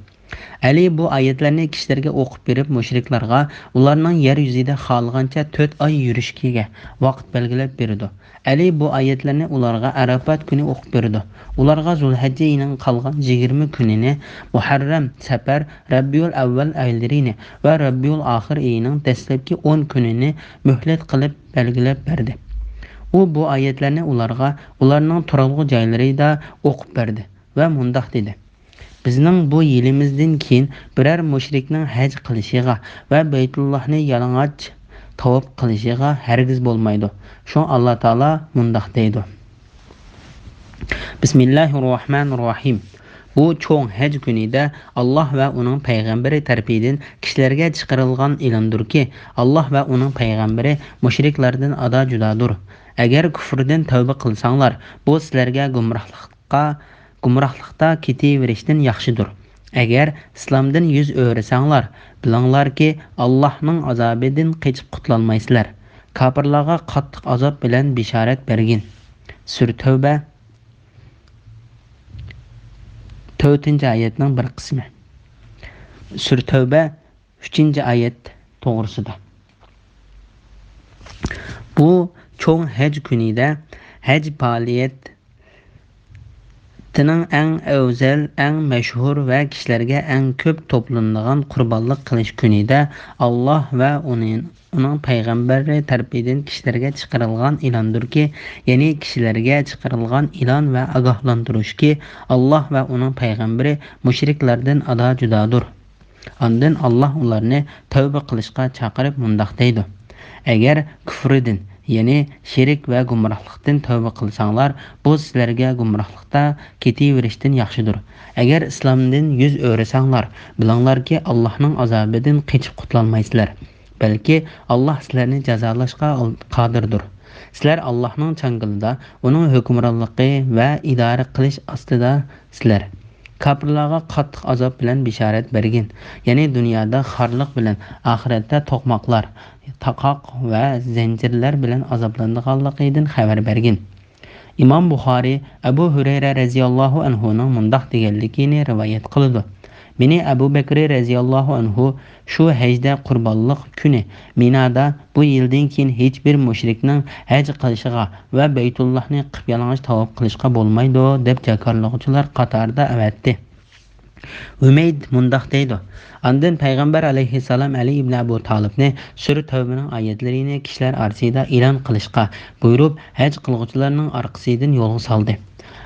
ئەلى بۇ ئايەتلەرنى كىشىلەرگە ئوقۇپ بېرىپ، مۇشرىكلارغا ئۇلارنىڭ يەر يۈزىدە خالىغانچە تۆت ئاي يۈرۈشكىگە ۋاقىت بەلگىلەپ بېرىدۇ. ئەلى بۇ ئايەتلەرنى ئۇلارغا ئەرەپات كۈنى ئوقۇپ بېرىدۇ. ئۇلارغا زۇلھەججە ئېيىنىڭ قالغان يىگىرمە كۈنىنى، مۇھەررەم، سەپەر، رەبىئۇل ئەۋۋەل ئايلىرىنى ۋە رەبىئۇل ئاخىر ئېيىنىڭ دەسلەپكى ئون كۈنىنى مۆھلەت قىلىپ بەلگىلەپ بەردى. ئۇ بۇ ئايەتلەرنى ئۇلارغا ئۇلارنىڭ تۇرالغۇ جايلىرىدا ئوقۇپ بەردى ۋە مۇنداق دېدى: بىزنىڭ بۇ يىلىمىزدىن كېيىن بىرەر مۇشرىكنىڭ ھەج قىلىشىغا ۋە بەيتۇللاھنى يالىڭاچ تاۋاپ قىلىشىغا ھەرگىز بولمايدۇ. شۇڭا ئاللا تائالا مۇنداق دەيدۇ: بىسمىللاھىررەھمانىررەھىم. بۇ چوڭ ھەج كۈنىدە ئاللا ۋە ئۇنىڭ پەيغەمبىرى تەرىپىدىن كىشىلەرگە چىقىرىلغان ئېلانىدۇر كى، ئاللا ۋە ئۇنىڭ پەيغەمبىرى مۇشرىكلاردىن ئادا-جۇدادۇر. ئەگەر كۇفرىدىن تەۋبە قىلساڭلار، بۇ سىلەرگە گۇمراھلىققا، گۇمراھلىقتا كېتىۋېرىشتىن ياخشىدۇر. ئەگەر ئىسلامدىن يۈز ئۆرۈسەڭلار، بىلىڭلاركى، ئاللاھنىڭ ئازابىدىن قېچىپ قۇتۇلالمايسىلەر. كاپىرلارغا قاتتىق ئازاب بىلەن بېشارەت بەرگىن. سۈرە تەۋبە، تۆتىنچى ئايەتنىڭ بىر قىسمى. سۈرە تەۋبە، ئۈچىنچى ئايەت توغرىسىدا. بۇ چوڭ ھەج كۈنىدە، ھەج پائالىيەتىنىڭ ئەڭ ئەۋزەل، ئەڭ مەشھۇر ۋە كىشىلەرگە ئەڭ كۆپ توپلىنىدىغان قۇربانلىق قىلىش كۈنىدە، ئاللاھ ۋە ئۇنى، ئۇنىڭ پەيغەمبىرى تەرىپىدىن كىشىلەرگە چىقىرىلغان ئېلاندۇركى، يەنى كىشىلەرگە چىقىرىلغان ئېلان ۋە ئاگاھلاندۇرۇشكى، ئاللاھ ۋە ئۇنىڭ پەيغەمبىرى مۇشرىكلاردىن ئادا جۇدادۇر. ئاندىن ئاللاھ ئۇلارنى تەۋبە قىلىشقا چاقىرىپ مۇنداق دەيدۇ: ئەگەر كۇفرىدىن، يەنى شىرك ۋە گۇمراھلىقتىن تەۋبە قىلساڭلار، بۇ سىلەرگە گۇمراھلىقتا كېتىۋېرىشتىن ياخشىدۇر. ئەگەر ئىسلامدىن يۈز ئۆرۈسەڭلار، بىلىڭلاركى، ئاللاھنىڭ ئازابىدىن قېچىپ قۇتۇلالمايسىلەر. بەلكى ئاللاھ سىلەرنى جازالاشقا ئال-، قادىردۇر. سىلەر ئاللاھنىڭ چاڭگىلىدا، ئۇنىڭ ھۆكۈمرانلىقى ۋە ئىدارە قىلىش ئاستىدا سىلەر. كاپىرلارغا قاتتىق ئازاب بىلەن بېشارەت بەرگىن، يەنى دۇنيادا خارلىق بىلەن، ئاخىرەتتە توقماقلار، تاقاق ۋە زەنجىرلەر بىلەن ئازابلىنىدىغانلىقىدىن خەۋەر بەرگىن. ئىمام بۇخارى ئەبۇ ھۈرەيرە رەزىياللاھۇ ئەنھۇنىڭ مۇنداق دېگەنلىكىنى رىۋايەت قىلىدۇ: مېنى ئەبۇ بەكرى رەزىياللاھۇ ئەنھۇ شۇ ھەجدە قۇربانلىق كۈنى مىنادا، بۇ يىلدىن كېيىن ھېچبىر مۇشرىكنىڭ ھەج قىلىشىغا ۋە بەيتۇللاھنى قىپيالىڭاچ تاۋاپ قىلىشقا بولمايدۇ، دەپ جاكارلىغۇچىلار قاتارىدا ئەۋەتتى. ھۈمەيد مۇنداق دەيدۇ: ئاندىن پەيغەمبەر ئەلەيھىسسالام ئەلى ئىبنى ئەبۇ تالىپنى سۈرە تەۋبىنىڭ ئايەتلىرىنى كىشىلەر ئارىسىدا ئېلان قىلىشقا بۇيرۇپ، ھەج قىلغۇچىلارنىڭ ئارقىسىدىن يولغا سالدى.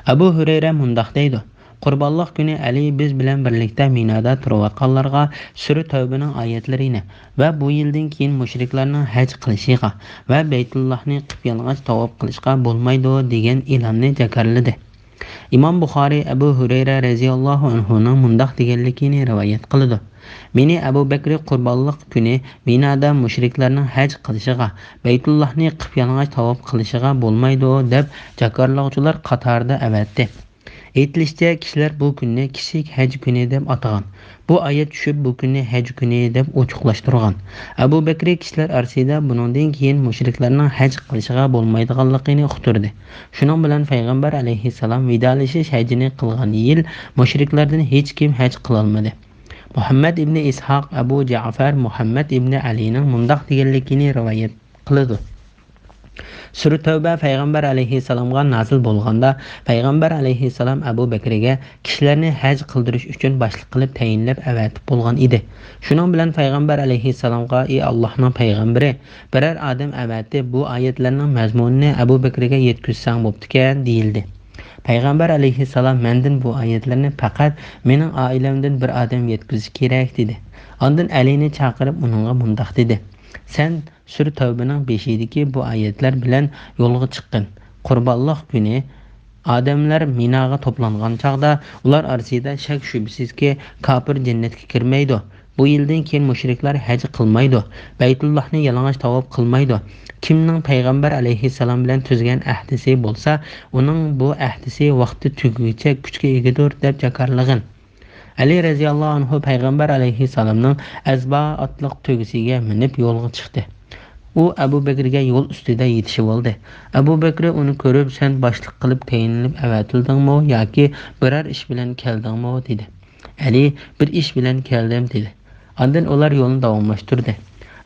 ئەبۇ ھۈرەيرە مۇنداق دەيدۇ: قۇربانلىق كۈنى ئەلى بىز بىلەن بىرلىكتە مىنادا تۇرۇۋاتقانلارغا سۈرە تەۋبىنىڭ ئايەتلىرىنى ۋە بۇ يىلدىن كېيىن مۇشرىكلارنىڭ ھەج قىلىشىغا ۋە بەيتۇللاھنى قىپيالىڭاچ تاۋاپ قىلىشقا بولمايدۇ، دېگەن ئېلاننى جاكارلىدى. ئىمام بۇخارى ئەبۇ ھۈرەيرە رەزىياللاھۇ ئەنھۇنىڭ مۇنداق دېگەنلىكىنى رىۋايەت قىلىدۇ: مېنى ئەبۇ بەكرى قۇربانلىق كۈنى مىنادا مۇشرىكلارنىڭ ھەج قىلىشىغا، بەيتۇللاھنى قىپيالىڭاچ تاۋاپ قىلىشىغا بولمايدۇ، دەپ جاكارلىغۇچىلار قاتارىدا ئەۋەتتى. ئېيتىلىشىچە، كىشىلەر بۇ كۈننى كىچىك ھەج كۈنى دەپ ئاتىغان. بۇ ئايەت چۈشۈپ، بۇ كۈننى ھەج كۈنى دەپ ئوچۇقلاشتۇرغان. ئەبۇ بەكرى كىشىلەر ئارىسىدا بۇنىڭدىن كېيىن مۇشرىكلارنىڭ ھەج قىلىشىغا بولمايدىغانلىقىنى ئۇقتۇردى. شۇنىڭ بىلەن پەيغەمبەر ئەلەيھىسسالام ۋىدالىشىش ھەجىنى قىلغان يىل مۇشرىكلاردىن ھېچكىم ھەج قىلالمىدى. مۇھەممەد ئىبنى ئىسھاق ئەبۇ جەئفەر مۇھەممەد ئىبنى ئەلىنىڭ مۇنداق دېگەنلىكىنى رىۋايەت قىلىدۇ: سۈرە تەۋبە پەيغەمبەر ئەلەيھىسسالامغا نازىل بولغاندا، پەيغەمبەر ئەلەيھىسسالام ئەبۇ بەكرىگە كىشىلەرنى ھەج قىلدۇرۇش ئۈچۈن باشلىق قىلىپ تەيىنلەپ ئەۋەتىپ بولغان ئىدى. شۇنىڭ بىلەن پەيغەمبەر ئەلەيھىسسالامغا: «ئى ئاللاھنىڭ پەيغەمبىرى، بىرەر ئادەم ئەۋەتىپ، بۇ ئايەتلەرنىڭ مەزمۇنىنى ئەبۇ بەكرىگە يەتكۈزسەڭ بوپتىكەن» دېيىلدى. پەيغەمبەر ئەلەيھىسسالام: «مەندىن بۇ ئايەتلەرنى پەقەت مېنىڭ ئائىلەمدىن بىر ئادەم يەتكۈزسە كېرەك» دېدى. ئاندىن ئەلىنى چاقىرىپ ئۇنىڭغا مۇنداق دېدى: «سەن سۈرە تەۋبىنىڭ بېشىدىكى بۇ ئايەتلەر بىلەن يولغا چىققىن. قۇربانلىق كۈنى ئادەملەر مىناغا توپلانغان چاغدا ئۇلار ئارىسىدا شەك-شۈبھىسىزكى كاپىر جەننەتكە كىرمەيدۇ. بۇ يىلدىن كېيىن مۇشرىكلار ھەج قىلمايدۇ، بەيتۇللاھنى يالىڭاچ تاۋاپ قىلمايدۇ. كىمنىڭ پەيغەمبەر ئەلەيھىسسالام بىلەن تۈزگەن ئەھدىسى بولسا، ئۇنىڭ بۇ ئەھدىسى ۋاقتى تۈگىگۈچە كۈچكە ئىگىدۇر» دەپ جاكارلىغىن. ئەلى رەزىياللاھۇ ئەنھۇ پەيغەمبەر ئەلەيھىسسالامنىڭ ئەزبا ئاتلىق تۆگىسىگە مىنىپ يولغا چىقتى. ئۇ ئەبۇ بەكرىگە يول ئۈستىدە يېتىشىۋالدى. ئەبۇ بەكرى ئۇنى كۆرۈپ، «سەن باشلىق قىلىپ تەيىنلىنىپ ئەۋەتىلدىڭمۇ ياكى بىرەر ئىش بىلەن كەلدىڭمۇ؟» دېدى. ئەلى: «بىر ئىش بىلەن كەلدىم» دېدى. ئاندىن ئۇلار يولنى داۋاملاشتۇردى.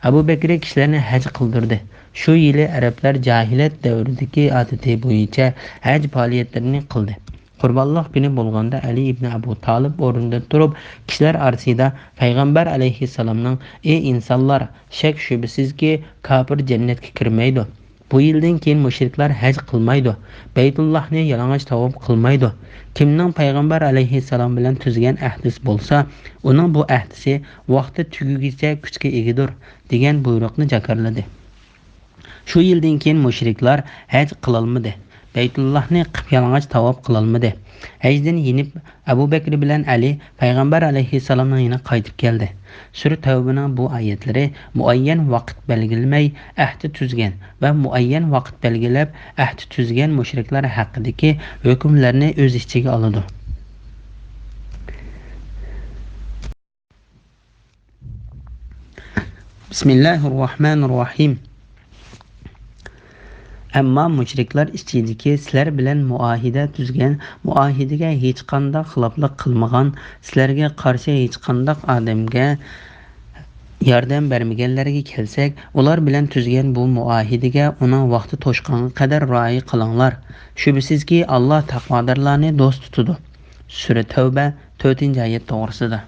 ئەبۇ بەكرى كىشىلەرنى ھەج قىلدۇردى. شۇ يىلى ئەرەبلەر جاھىلىيەت دەۋرىدىكى ئادىتى بويىچە ھەج پائالىيەتلىرىنى قىلدى. قۇربانلىق كۈنى بولغاندا ئەلى ئىبنى ئەبۇ تالىپ ئورنىدىن تۇرۇپ، كىشىلەر ئارىسىدا پەيغەمبەر ئەلەيھىسسالامنىڭ: «ئى ئىنسانلار، شەك-شۈبھىسىزكى، كاپىر جەننەتكە كىرمەيدۇ. بۇ يىلدىن كېيىن مۇشرىكلار ھەج قىلمايدۇ، بەيتۇللاھنى يالىڭاچ تاۋاپ قىلمايدۇ. كىمنىڭ پەيغەمبەر ئەلەيھىسسالام بىلەن تۈزگەن ئەھدىسى بولسا، ئۇنىڭ بۇ ئەھدىسى ۋاقتى تۈگىگۈچە كۈچكە ئىگىدۇر» دېگەن بۇيرۇقنى جاكارلىدى. شۇ يىلدىن كېيىن مۇشرىكلار ھەج قىلالمىدى. بەيتۇللاھنى قىپيالىڭاچ تاۋاپ قىلالمىدى. ھەجدىن يېنىپ، ئەبۇ بەكرى بىلەن ئەلى پەيغەمبەر ئەلەيھىسسالامنىڭ يېنىغا قايتىپ كەلدى. سۈرە تەۋبىنىڭ بۇ ئايەتلىرى مۇئەييەن ۋاقىت بەلگىلىمەي ئەھدى تۈزگەن ۋە مۇئەييەن ۋاقىت بەلگىلەپ ئەھدى تۈزگەن مۇشرىكلار ھەققىدىكى ھۆكۈملەرنى ئۆز ئىچىگە ئالىدۇ. بىسمىللاھىررەھمانىررەھىم. ئەمما مۇشرىكلار ئىچىدىكى سىلەر بىلەن مۇئاھىدە تۈزگەن، مۇئاھىدىگە ھېچقانداق خىلاپلىق قىلمىغان، سىلەرگە قارشى ھېچقانداق ئادەمگە ياردەم بەرمىگەنلەرگە كەلسەك، ئۇلار بىلەن تۈزگەن بۇ مۇئاھىدىگە ئۇنىڭ ۋاقتى توشقانغا قەدەر رىئايە قىلىڭلار. شۈبھىسىزكى، ئاللا تەقۋادارلارنى دوست تۇتىدۇ. سۈرە تەۋبە، تۆتىنچى ئايەت توغرىسىدا.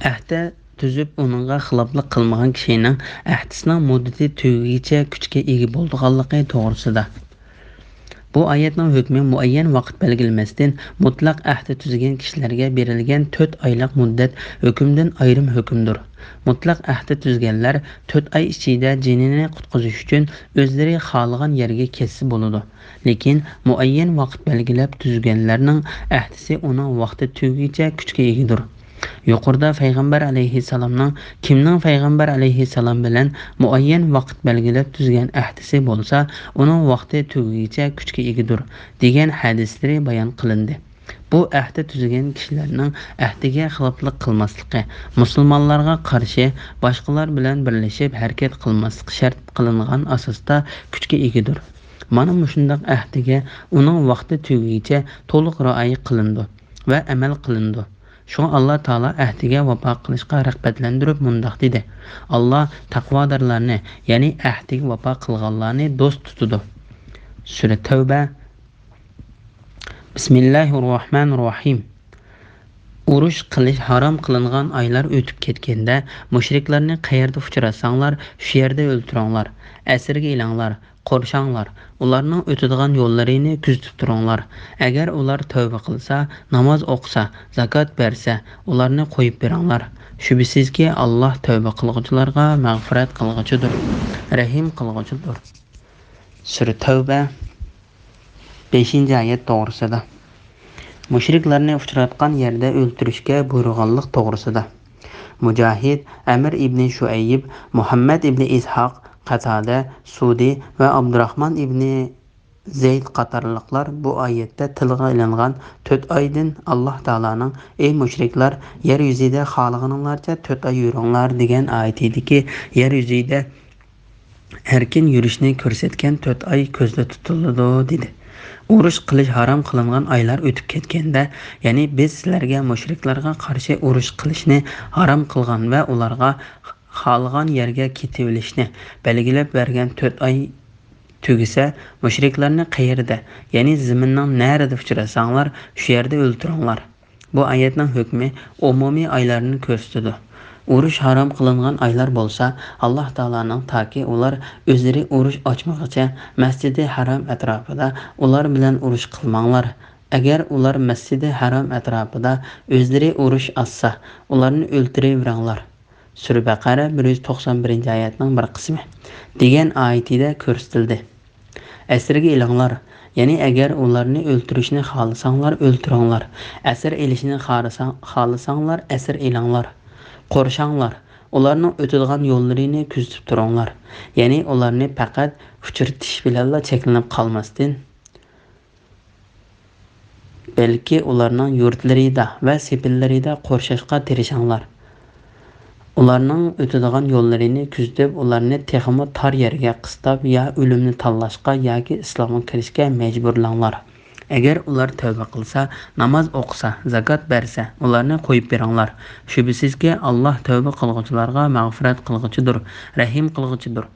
ئەھدە تۈزۈپ، ئۇنىڭغا خىلاپلىق قىلمىغان كىشىنىڭ ئەھدىسىنىڭ مۇددىتى تۈگىگىچە كۈچكە ئىگە بولىدىغانلىقى توغرىسىدا. بۇ ئايەتنىڭ ھۆكمى مۇئەييەن ۋاقىت بەلگىلىمەستىن، مۇتلەق ئەھدە تۈزگەن كىشىلەرگە بېرىلگەن تۆت ئايلىق مۇددەت ھۆكمىدىن ئايرىم ھۆكۈمدۇر. مۇتلەق ئەھدە تۈزگەنلەر تۆت ئاي ئىچىدە جېنىنى قۇتقۇزۇش ئۈچۈن ئۆزلىرى خالىغان يەرگە كەتسە بولىدۇ. لېكىن مۇئەييەن ۋاقىت بەلگىلەپ تۈزگەنلەرنىڭ ئەھدىسى ئۇنىڭ ۋاقتى تۈگىگىچە كۈچكە ئىگىدۇر. يۇقىرىدا پەيغەمبەر ئەلەيھىسسالامنىڭ، كىمنىڭ پەيغەمبەر ئەلەيھىسسالام بىلەن مۇئەييەن ۋاقىت بەلگىلەپ تۈزگەن ئەھدىسى بولسا، ئۇنىڭ ۋاقتى تۈگىگىچە كۈچكە ئىگىدۇر، دېگەن ھەدىسلىرى بايان قىلىندى. بۇ ئەھدە تۈزگەن كىشىلەرنىڭ ئەھدىگە خىلاپلىق قىلماسلىقى، مۇسۇلمانلارغا قارشى باشقىلار بىلەن بىرلىشىپ ھەرىكەت قىلماسلىقى شەرت قىلىنغان ئاساستا كۈچكە ئىگىدۇر. مانا مۇشۇنداق ئەھدىگە ئۇنىڭ ۋاقتى تۈگىگىچە تولۇق رىئايە قىلىنىدۇ ۋە ئەمەل قىلىنىدۇ. شۇڭا ئاللا تائالا ئەھدىگە ۋاپا قىلىشقا رىغبەتلەندۈرۈپ مۇنداق دېدى: «ئاللا تەقۋادارلارنى، يەنى ئەھدىگە ۋاپا قىلغانلارنى دوست تۇتىدۇ.» سۈرە تەۋبە. بىسمىللاھىررەھمانىررەھىم. ئۇرۇش قىلىش ھارام قىلىنغان ئايلار ئۆتۈپ كەتكەندە، مۇشرىكلارنى قەيەردە ئۇچراتساڭلار، شۇ يەردە ئۆلتۈرۈڭلار، ئەسىرگە ئېلىڭلار، قورشاڭلار، ئۇلارنىڭ ئۆتىدىغان يوللىرىنى كۆزىتىپ تۇرۇڭلار. ئەگەر ئۇلار تەۋبە قىلسا، ناماز ئوقۇسا، زاكات بەرسە، ئۇلارنى قويۇپ بېرىڭلار. شۈبھىسىزكى، ئاللا تەۋبە قىلغۇچىلارغا مەغپىرەت قىلغۇچىدۇر، رەھىم قىلغۇچىدۇر. سۈرە تەۋبە، بەشىنچى ئايەت توغرىسىدا. مۇشرىكلارنى ئۇچراتقان يەردە ئۆلتۈرۈشكە بۇيرۇغانلىق توغرىسىدا. مۇجاھىد، ئەمىر ئىبنى شۇئەيب، مۇھەممەد ئىبنى ئىسھاق، قاتادە، سۇدى ۋە ئابدۇراخمان ئىبنى زەيد قاتارلىقلار بۇ ئايەتتە تىلغا ئېلىنغان تۆت ئايدىن، ئاللا تائالانىڭ «ئەي مۇشرىكلار، يەر يۈزىدە خالىغىنىڭلارچە تۆت ئاي يۈرۈڭلار» دېگەن ئايىتىدىكى يەر يۈزىدە ئەركىن يۈرۈشنى كۆرسەتكەن تۆت ئاي كۆزدە تۇتۇلىدۇ، دېدى. ئۇرۇش قىلىش ھارام قىلىنغان ئايلار ئۆتۈپ كەتكەندە، يەنى بىز سىلەرگە مۇشرىكلارغا قارشى ئۇرۇش قىلىشنى ھارام قىلغان ۋە ئۇلارغا خالىغان يەرگە كېتىۋېلىشنى بەلگىلەپ بەرگەن تۆت ئاي تۈگىسە، مۇشرىكلارنى قەيەردە، يەنى زېمىننىڭ نەرىدە ئۇچراتساڭلار، شۇ يەردە ئۆلتۈرۈڭلار. بۇ ئايەتنىڭ ھۆكمى ئومۇمىي ئايلارنى كۆرسىتىدۇ. ئۇرۇش ھارام قىلىنغان ئايلار بولسا، ئاللا تائالانىڭ تاكى ئۇلار ئۆزلىرى ئۇرۇش ئاچمىغىچە مەسجىدى ھارام ئەتراپىدا ئۇلار بىلەن ئۇرۇش قىلماڭلار. ئەگەر ئۇلار مەسجىدى ھارام ئەتراپىدا ئۆزلىرى ئۇرۇش ئاچسا، ئۇلارنى ئۆلتۈرۈۋېرىڭلار. سۈرە بەقەرە بىر يۈز توقسان بىرىنچى ئايەتنىڭ بىر قىسمى دېگەن ئايىتىدە كۆرسىتىلدى. ئەسىرگە ئېلىڭلار، يەنى ئەگەر ئۇلارنى ئۆلتۈرۈشنى خالىساڭلار ئۆلتۈرۈڭلار، ئەسىر ئېلىشنى خالىساڭ-، خالىساڭلار ئەسىر ئېلىڭلار، قورشاڭلار، ئۇلارنىڭ ئۆتىدىغان يوللىرىنى كۆزىتىپ تۇرۇڭلار، يەنى ئۇلارنى پەقەت ئۇچرىتىش بىلەنلا چەكلىنىپ قالماستىن، بەلكى ئۇلارنىڭ يۇرتلىرىدا ۋە سېپىللىرىدا قورشاشقا تىرىشىڭلار. ئۇلارنىڭ ئۆتىدىغان يوللىرىنى كۆزىتىپ، ئۇلارنى تېخىمۇ تار يەرگە قىستاپ، يا ئۆلۈمنى تاللاشقا ياكى ئىسلامغا كىرىشكە مەجبۇرلاڭلار. ئەگەر ئۇلار تەۋبە قىلسا، ناماز ئوقۇسا، زاكات بەرسە، ئۇلارنى قويۇپ بېرىڭلار. شۈبھىسىزكى، ئاللا تەۋبە قىلغۇچىلارغا مەغپىرەت قىلغۇچىدۇر، رەھىم قىلغۇچىدۇر.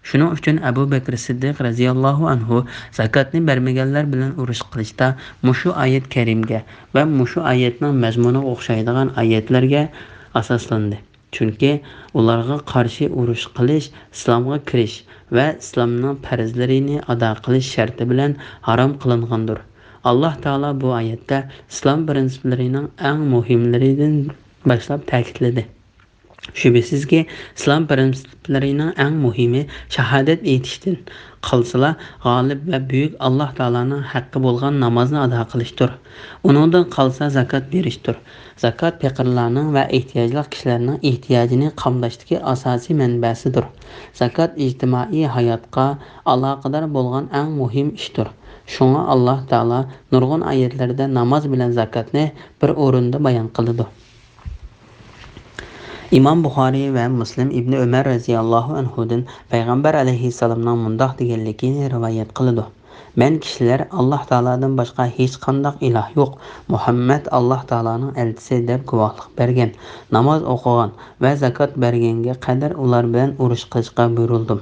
شۇنىڭ ئۈچۈن ئەبۇ بەكرى سىددىق رەزىياللاھۇ ئەنھۇ زاكاتنى بەرمىگەنلەر بىلەن ئۇرۇش قىلىشتا مۇشۇ ئايەت كەرىمگە ۋە مۇشۇ ئايەتنىڭ مەزمۇنىغا ئوخشايدىغان ئايەتلەرگە ئاساسلاندى. چۈنكى ئۇلارغا قارشى ئۇرۇش قىلىش ئىسلامغا كىرىش ۋە ئىسلامنىڭ پەرزلىرىنى ئادا قىلىش شەرتى بىلەن ھارام قىلىنغاندۇر. ئاللا تائالا بۇ ئايەتتە ئىسلام پىرىنسىپلىرىنىڭ ئەڭ مۇھىملىرىدىن باشلاپ تەكىتلىدى. شۈبھىسىزكى، ئىسلام پىرىنسىپلىرىنىڭ ئەڭ مۇھىمى شاھادەت ئېيتىشتىن، قالسىلا، غالىب ۋە بۈيۈك ئاللاھ تائالانىڭ ھەققى بولغان نامازنى ئادا قىلىشتۇر. ئۇنىڭدىن قالسا زاكات بېرىشتۇر. زاكات پېقىرلارنىڭ ۋە ئېھتىياجلىق كىشىلەرنىڭ ئېھتىياجىنى قامداشتىكى ئاساسىي مەنبەسىدۇر. زاكات ئىجتىمائىي ھاياتقا ئالاقىدار بولغان ئەڭ مۇھىم ئىشتۇر. شۇڭا ئاللاھ تائالا نۇرغۇن ئايەتلەردە ناماز بىلەن زاكاتنى بىر ئورۇندا بايان قىلىدۇ. ئىمام بۇخارىي ۋە مۇسلىم ئىبنى ئۆمەر رەزىياللاھۇ ئەنھۇدىن پەيغەمبەر ئەلەيھىسسالامنىڭ مۇنداق دېگەنلىكىنى رىۋايەت قىلىدۇ: مەن كىشىلەر، ئاللاھ تائالادىن باشقا ھېچقانداق ئىلاھ يوق، مۇھەممەد ئاللاھ تائالانىڭ ئەلچىسى دەپ گۇۋاھلىق بەرگەن، ناماز ئوقۇغان ۋە زاكات بەرگەنگە قەدەر ئۇلار بىلەن ئۇرۇش قىلىشقا بۇيرۇلدۇم.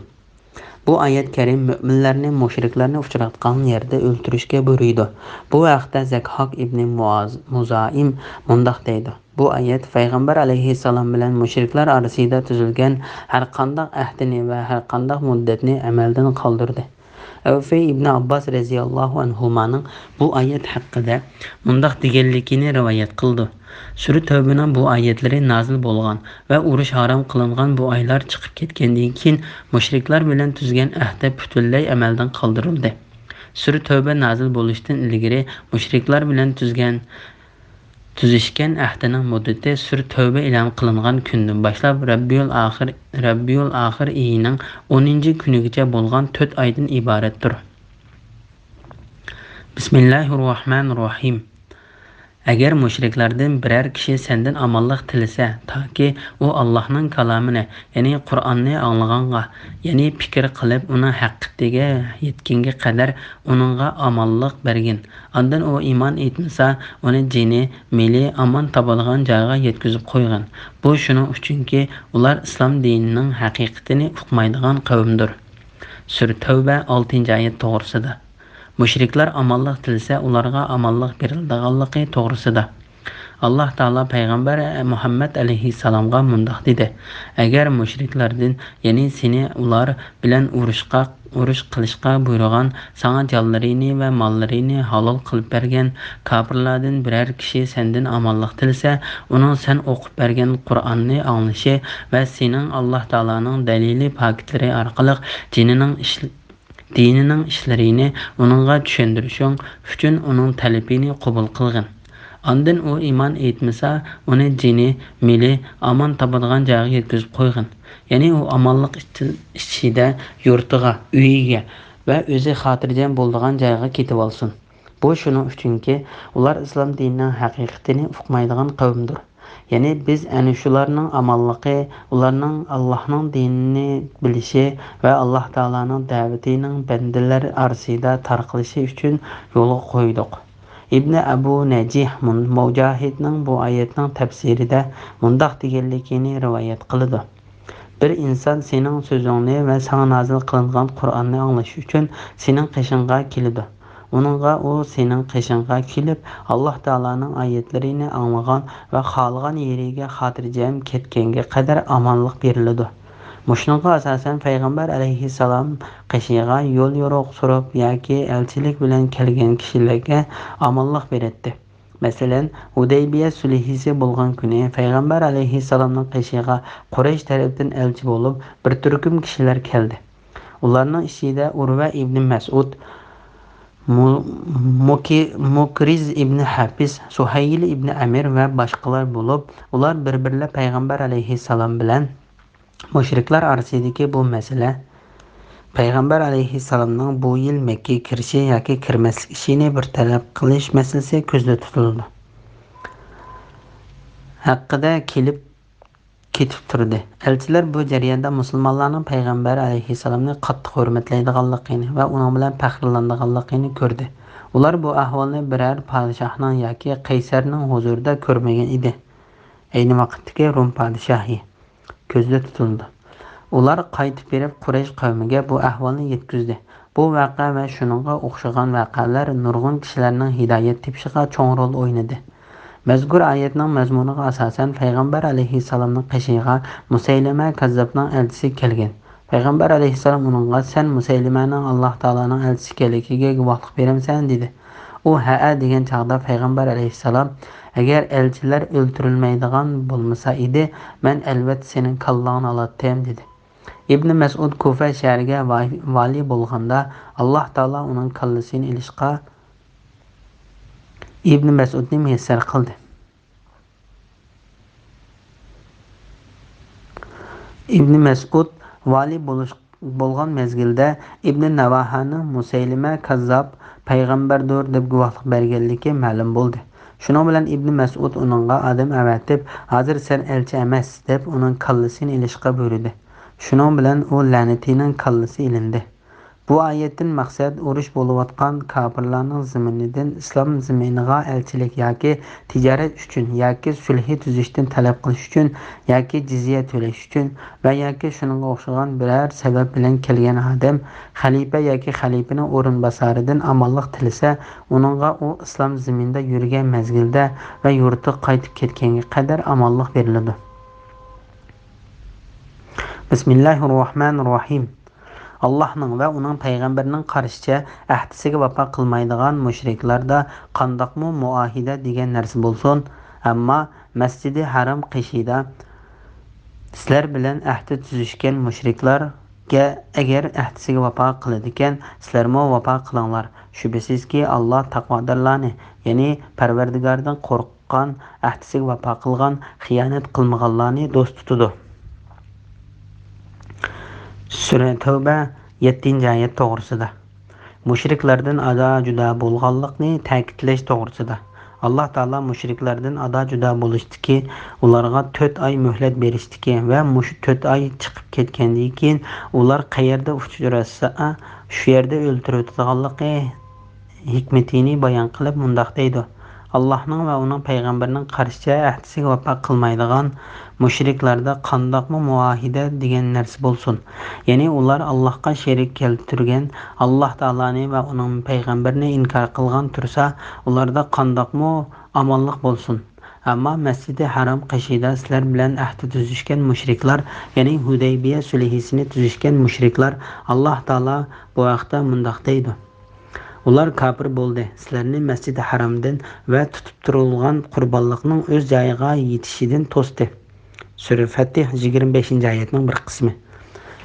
بۇ ئايەت كەرىم مۆمىنلەرنى مۇشرىكلارنى ئۇچراتقان يەردە ئۆلتۈرۈشكە بۇيرۇيدۇ. بۇ ھەقتە زەكھاك ئىبنى مۇئاز-، مۇزائىم مۇنداق دەيدۇ: بۇ ئايەت پەيغەمبەر ئەلەيھىسسالام بىلەن مۇشرىكلار ئارىسىدا تۈزۈلگەن ھەرقانداق ئەھدىنى ۋە ھەرقانداق مۇددەتنى ئەمەلدىن قالدۇردى. ئەۋفەي ئىبنى ئابباس رەزىياللاھۇ ئەنھۇمانىڭ بۇ ئايەت ھەققىدە مۇنداق دېگەنلىكىنى رىۋايەت قىلىدۇ: سۈرە تەۋبىنىڭ بۇ ئايەتلىرى نازىل بولغان ۋە ئۇرۇش ھارام قىلىنغان بۇ ئايلار چىقىپ كەتكەندىن كېيىن، مۇشرىكلار بىلەن تۈزگەن ئەھدى پۈتۈنلەي ئەمەلدىن قالدۇرۇلدى. سۈرە تەۋبە نازىل بولۇشتىن ئىلگىرى مۇشرىكلار بىلەن تۈزگەن، تۈزۈشكەن ئەھدىنىڭ مۇددىتى سۈرە تەۋبە ئېلان قىلىنغان كۈندىن باشلاپ رەببىيۇل ئاخىر، رەببىيۇل ئاخىر ئېيىنىڭ ئونىنچى كۈنىگىچە بولغان تۆت ئايدىن ئىبارەتتۇر. بىسمىللاھىررەھمانىررەھىم. ئەگەر مۇشرىكلاردىن بىرەر كىشى سەندىن ئامانلىق تىلىسە، تاكى ئۇ ئاللاھنىڭ كالامىنى، يەنى قۇرئاننى ئاڭلىغانغا، يەنى پىكىر قىلىپ ئۇنىڭ ھەقىقىتىگە يەتكەنگە قەدەر ئۇنىڭغا ئامانلىق بەرگىن. ئاندىن ئۇ ئىمان ئېيتمىسا، ئۇنى جېنى، مېلى ئامان تاپىدىغان جايغا يەتكۈزۈپ قويغىن. بۇ شۇنىڭ ئۈچۈنكى، ئۇلار ئىسلام دىنىنىڭ ھەقىقىتىنى ئۇقمايدىغان قەۋمدۇر. سۈرە تەۋبە، ئالتىنچى ئايەت توغرىسىدا. مۇشرىكلار ئامانلىق تىلىسە، ئۇلارغا ئامانلىق بېرىلىدىغانلىقى توغرىسىدا. ئاللاھ تائالا پەيغەمبەر مۇھەممەد ئەلەيھىسسالامغا مۇنداق دېدى: ئەگەر مۇشرىكلاردىن، يەنى سېنى ئۇلار بىلەن ئۇرۇشقا، ئۇرۇش قىلىشقا بۇيرۇغان، ساڭا جانلىرىنى ۋە ماللىرىنى ھالال قىلىپ بەرگەن كاپىرلاردىن بىرەر كىشى سەندىن ئامانلىق تىلىسە، ئۇنىڭ سەن ئوقۇپ بەرگەن قۇرئاننى ئاڭلىشى ۋە سېنىڭ ئاللاھ تائالانىڭ دەلىلى پاكىتلىرى ئارقىلىق جېنىنىڭ ئىش-، دىنىنىڭ ئىشلىرىنى ئۇنىڭغا چۈشەندۈرۈشۈڭ ئۈچۈن ئۇنىڭ تەلىپىنى قوبۇل قىلغىن. ئاندىن ئۇ ئىمان ئېيتمىسا، ئۇنى جېنى، مېلى ئامان تاپىدىغان جايغا يەتكۈزۈپ قويغىن. يەنى ئۇ ئامانلىق ئىچ-، ئىچىدە يۇرتىغا، ئۆيىگە ۋە ئۆزى خاتىرجەم بولىدىغان جايغا كېتىۋالسۇن. بۇ شۇنىڭ ئۈچۈنكى، ئۇلار ئىسلام دىنىنىڭ ھەقىقىتىنى ئۇقمايدىغان قەۋمدۇر. يەنى بىز ئەنە شۇلارنىڭ ئامانلىقى، ئۇلارنىڭ ئاللاھنىڭ دىنىنى بىلىشى ۋە ئاللاھ تائالانىڭ دەۋىتىنىڭ بەندىلەر ئارىسىدا تارقىلىشى ئۈچۈن يولغا قويدۇق. ئىبنى ئەبۇ نەجىھ مۇن-، مۇجاھىدنىڭ بۇ ئايەتنىڭ تەپسىرىدە مۇنداق دېگەنلىكىنى رىۋايەت قىلىدۇ: بىر ئىنسان سېنىڭ سۆزۈڭنى ۋە ساڭا نازىل قىلىنغان قۇرئاننى ئاڭلاش ئۈچۈن سېنىڭ قېشىڭغا كېلىدۇ. ئۇنىڭغا ئۇ سېنىڭ قېشىڭغا كېلىپ، ئاللاھ تائالانىڭ ئايەتلىرىنى ئاڭلىغان ۋە خالىغان يېرىگە خاتىرجەم كەتكەنگە قەدەر ئامانلىق بېرىلىدۇ. مۇشۇنىڭغا ئاساسەن، پەيغەمبەر ئەلەيھىسسالام قېشىغا يول يورۇق سوراپ ياكى ئەلچىلىك بىلەن كەلگەن كىشىلەرگە ئامانلىق بېرەتتى. مەسىلەن، ھۇدەيبىيە سۈلھىسى بولغان كۈنى پەيغەمبەر ئەلەيھىسسالامنىڭ قېشىغا قۇرەيش تەرەپتىن ئەلچى بولۇپ بىر تۈركۈم كىشىلەر كەلدى. ئۇلارنىڭ ئىچىدە ئۇرۋە ئىبنى مەسئۇد، مۇ-، مۇكى-، مۇكرىز ئىبنى ھەپىس، سۇھەيل ئىبنى ئەمىر ۋە باشقىلار بولۇپ، ئۇلار بىر-بىرلەپ پەيغەمبەر ئەلەيھىسسالام بىلەن مۇشرىكلار ئارىسىدىكى بۇ مەسىلە، پەيغەمبەر ئەلەيھىسسالامنىڭ بۇ يىل مەككىگە كىرىشى ياكى كىرمەسلىك ئىشىنى بىر تەرەپ قىلىش مەسىلىسى كۆزدە تۇتۇلىدۇ. ھەققىدە كېلىپ كېتىپ تۇردى. ئەلچىلەر بۇ جەرياندا مۇسۇلمانلارنىڭ پەيغەمبەر ئەلەيھىسسالامنى قاتتىق ھۆرمەتلەيدىغانلىقىنى ۋە ئۇنىڭ بىلەن پەخىرلىنىدىغانلىقىنى كۆردى. ئۇلار بۇ ئەھۋالنى بىرەر پادىشاھنىڭ ياكى قەيسەرنىڭ ھۇزۇرىدا كۆرمىگەن ئىدى. ئەينى ۋاقىتتىكى روم پادىشاھى كۆزدە تۇتۇلىدۇ. ئۇلار قايتىپ بېرىپ، قۇرەيش قەۋمىگە بۇ ئەھۋالنى يەتكۈزدى. بۇ ۋەقە ۋە شۇنىڭغا ئوخشىغان ۋەقەلەر نۇرغۇن كىشىلەرنىڭ ھىدايەت تېپىشىغا چوڭ رول ئوينىدى. مەزكۇر ئايەتنىڭ مەزمۇنىغا ئاساسەن، پەيغەمبەر ئەلەيھىسسالامنىڭ قېشىغا مۇسەيلىمە كەززاپنىڭ ئەلچىسى كەلگەن. پەيغەمبەر ئەلەيھىسسالام ئۇنىڭغا، سەن مۇسەيلىمەنىڭ ئاللاھ تائالانىڭ ئەلچىسى ئىكەنلىكىگە گۇۋاھلىق بېرەمسەن؟ دېدى. ئۇ، ھەئە، دېگەن چاغدا پەيغەمبەر ئەلەيھىسسالام، ئەگەر ئەلچىلەر ئۆلتۈرۈلمەيدىغان بولمىسا ئىدى، مەن ئەلۋەتتە سېنىڭ كاللاڭنى ئالاتتىم» دېدى. ئىبنى مەسئۇد كۇفە شەھىرىگە ۋا-، ۋالىي بولغاندا، ئاللاھ تائالا ئۇنىڭ كاللىسىنى ئېلىشقا ئىبنى مەسئۇدنى مۇيەسسەر قىلدى. ئىبنى مەسئۇد ۋالىي بولۇش، بولغان مەزگىلدە ئىبنى نەۋاھانىڭ مۇسەيلىمە كاززاب پەيغەمبەردۇر دەپ گۇۋاھلىق بەرگەنلىكى مەلۇم بولدى. شۇنىڭ بىلەن ئىبنى مەسئۇد ئۇنىڭغا ئادەم ئەۋەتىپ، «ھازىر سەن ئەلچى ئەمەس» دەپ ئۇنىڭ كاللىسىنى ئېلىشقا بۇيرۇدى. شۇنىڭ بىلەن ئۇ لەنىتىنىڭ كاللىسى ئېلىندى. بۇ ئايەتتىن مەقسەت ئۇرۇش بولۇۋاتقان كاپىرلارنىڭ زېمىنىدىن ئىسلام زېمىنىغا ئەلچىلىك ياكى تىجارەت ئۈچۈن ياكى سۈلھى تۈزۈشتىن تەلەپ قىلىش ئۈچۈن ياكى جىزيە تۆلەش ئۈچۈن ۋە ياكى شۇنىڭغا ئوخشىغان بىرەر سەۋەب بىلەن كەلگەن ئادەم خەلىپە ياكى خەلىپىنىڭ ئورۇنباسارىدىن ئامانلىق تىلىسە، ئۇنىڭغا ئۇ ئىسلام زېمىنىدا يۈرگەن مەزگىلدە ۋە يۇرتىغا قايتىپ كەتكەنگە قەدەر ئامانلىق بېرىلىدۇ. بىسمىللاھىررەھمانىررەھىم. ئاللاھنىڭ ۋە ئۇنىڭ پەيغەمبىرىنىڭ قارىشىچە، ئەھدىسىگە ۋاپا قىلمايدىغان مۇشرىكلاردا قانداقمۇ مۇئاھىدە دېگەن نەرسە بولسۇن، ئەمما مەسجىدى ھارام قېشىدا سىلەر بىلەن ئەھدى تۈزۈشكەن مۇشرىكلارگە ئەگەر ئەھدىسىگە ۋاپا قىلىدىكەن، سىلەرمۇ ۋاپا قىلىڭلار. شۈبھىسىزكى، ئاللاھ تەقۋادارلارنى، يەنى پەرۋەردىگاردىن قورق قان، ئەھدىسىگە ۋاپا قىلغان، خىيانەت قىلمىغانلارنى دوست تۇتىدۇ. سۈرە تەۋبە، يەتتىنچى ئايەت توغرىسىدا. مۇشرىكلاردىن ئادا-جۇدا بولغانلىقنى تەكىتلەش توغرىسىدا. ئاللاھ تائالا مۇشرىكلاردىن ئادا-جۇدا بولۇشتىكى، ئۇلارغا تۆت ئاي مۆھلەت بېرىشتىكى ۋە مۇشۇ تۆت ئاي چىقىپ كەتكەندىن كېيىن ئۇلار قەيەردە ئۇچراشسا، شۇ يەردە ئۆلتۈرۈۋېتىدىغانلىقى ھېكمىتىنى بايان قىلىپ مۇنداق دەيدۇ: «ئاللاھنىڭ ۋە ئۇنىڭ پەيغەمبىرىنىڭ قارىشىچە ئەھدىسىگە ۋاپا قىلمايدىغان مۇشرىكلاردا قانداقمۇ مۇئاھىدە دېگەن نەرسە بولسۇن، يەنى ئۇلار ئاللاھقا شېرىك كەلتۈرگەن، ئاللاھ تائالانى ۋە ئۇنىڭ پەيغەمبىرىنى ئىنكار قىلغان تۇرسا، ئۇلاردا قانداقمۇ ئامانلىق بولسۇن. ئەمما مەسجىدى ھارام قېشىدا سىلەر بىلەن ئەھدى تۈزۈشكەن مۇشرىكلار، يەنى ھۇدەيبىيە سۈلھىسىنى تۈزۈشكەن مۇشرىكلار، ئاللاھ تائالا بۇ ھەقتە مۇنداق دەيدۇ: ئۇلار كاپىر بولدى، سىلەرنى مەسجىدى ھارامدىن ۋە تۇتۇپ تۇرۇلغان قۇربانلىقنىڭ ئۆز جايىغا يېتىشىدىن توستى. سۈرە فەتھ، يىگىرمە بەشىنچى ئايەتنىڭ بىر قىسمى.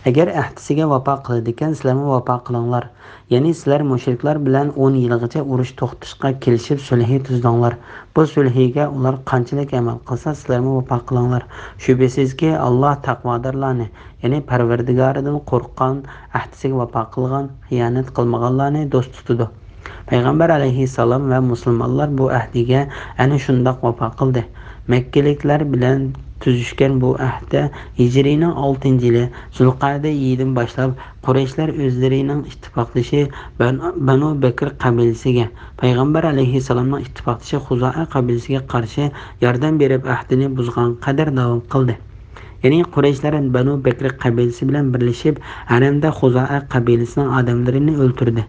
ئەگەر ئەھدىسىگە ۋاپا قىلىدىكەن، سىلەرمۇ ۋاپا قىلىڭلار. يەنى سىلەر مۇشرىكلار بىلەن ئون يىلغىچە ئۇرۇش توختىتىشقا كېلىشىپ سۈلھى تۈزدۈڭلار. بۇ سۈلھىگە ئۇلار قانچىلىك ئەمەل قىلسا، سىلەرمۇ ۋاپا قىلىڭلار. شۈبھىسىزكى، ئاللاھ تەقۋادارلارنى، يەنى پەرۋەردىگارىدىن قورققان، ئەھدىسىگە ۋاپا قىلغان، خىيانەت قىلمىغانلارنى دوست تۇتىدۇ. پەيغەمبەر ئەلەيھىسسالام ۋە مۇسۇلمانلار بۇ ئەھدىگە ئەنە شۇنداق ۋاپا قىلدى. مەككىلىكلەر بىلەن تۈزۈشكەن بۇ ئەھدە ھىجرىينىڭ ئالتىنچى يىلى زۇلقەئدە يىلىدىن باشلاپ، قۇرەيشلەر ئۆزلىرىنىڭ ئىتتىپاقدىشى بەن-، بەنۇ بەكر قەبىلىسىگە، پەيغەمبەر ئەلەيھىسسالامنىڭ ئىتتىپاقدىشى خۇزائە قەبىلىسىگە قارشى ياردەم بېرىپ، ئەھدىنى بۇزغان قەدەر داۋام قىلدى. يەنى قۇرەيشلەر بەنۇ بەكر قەبىلىسى بىلەن بىرلىشىپ، ھەرەمدە خۇزائە قەبىلىسىنىڭ ئادەملىرىنى ئۆلتۈردى.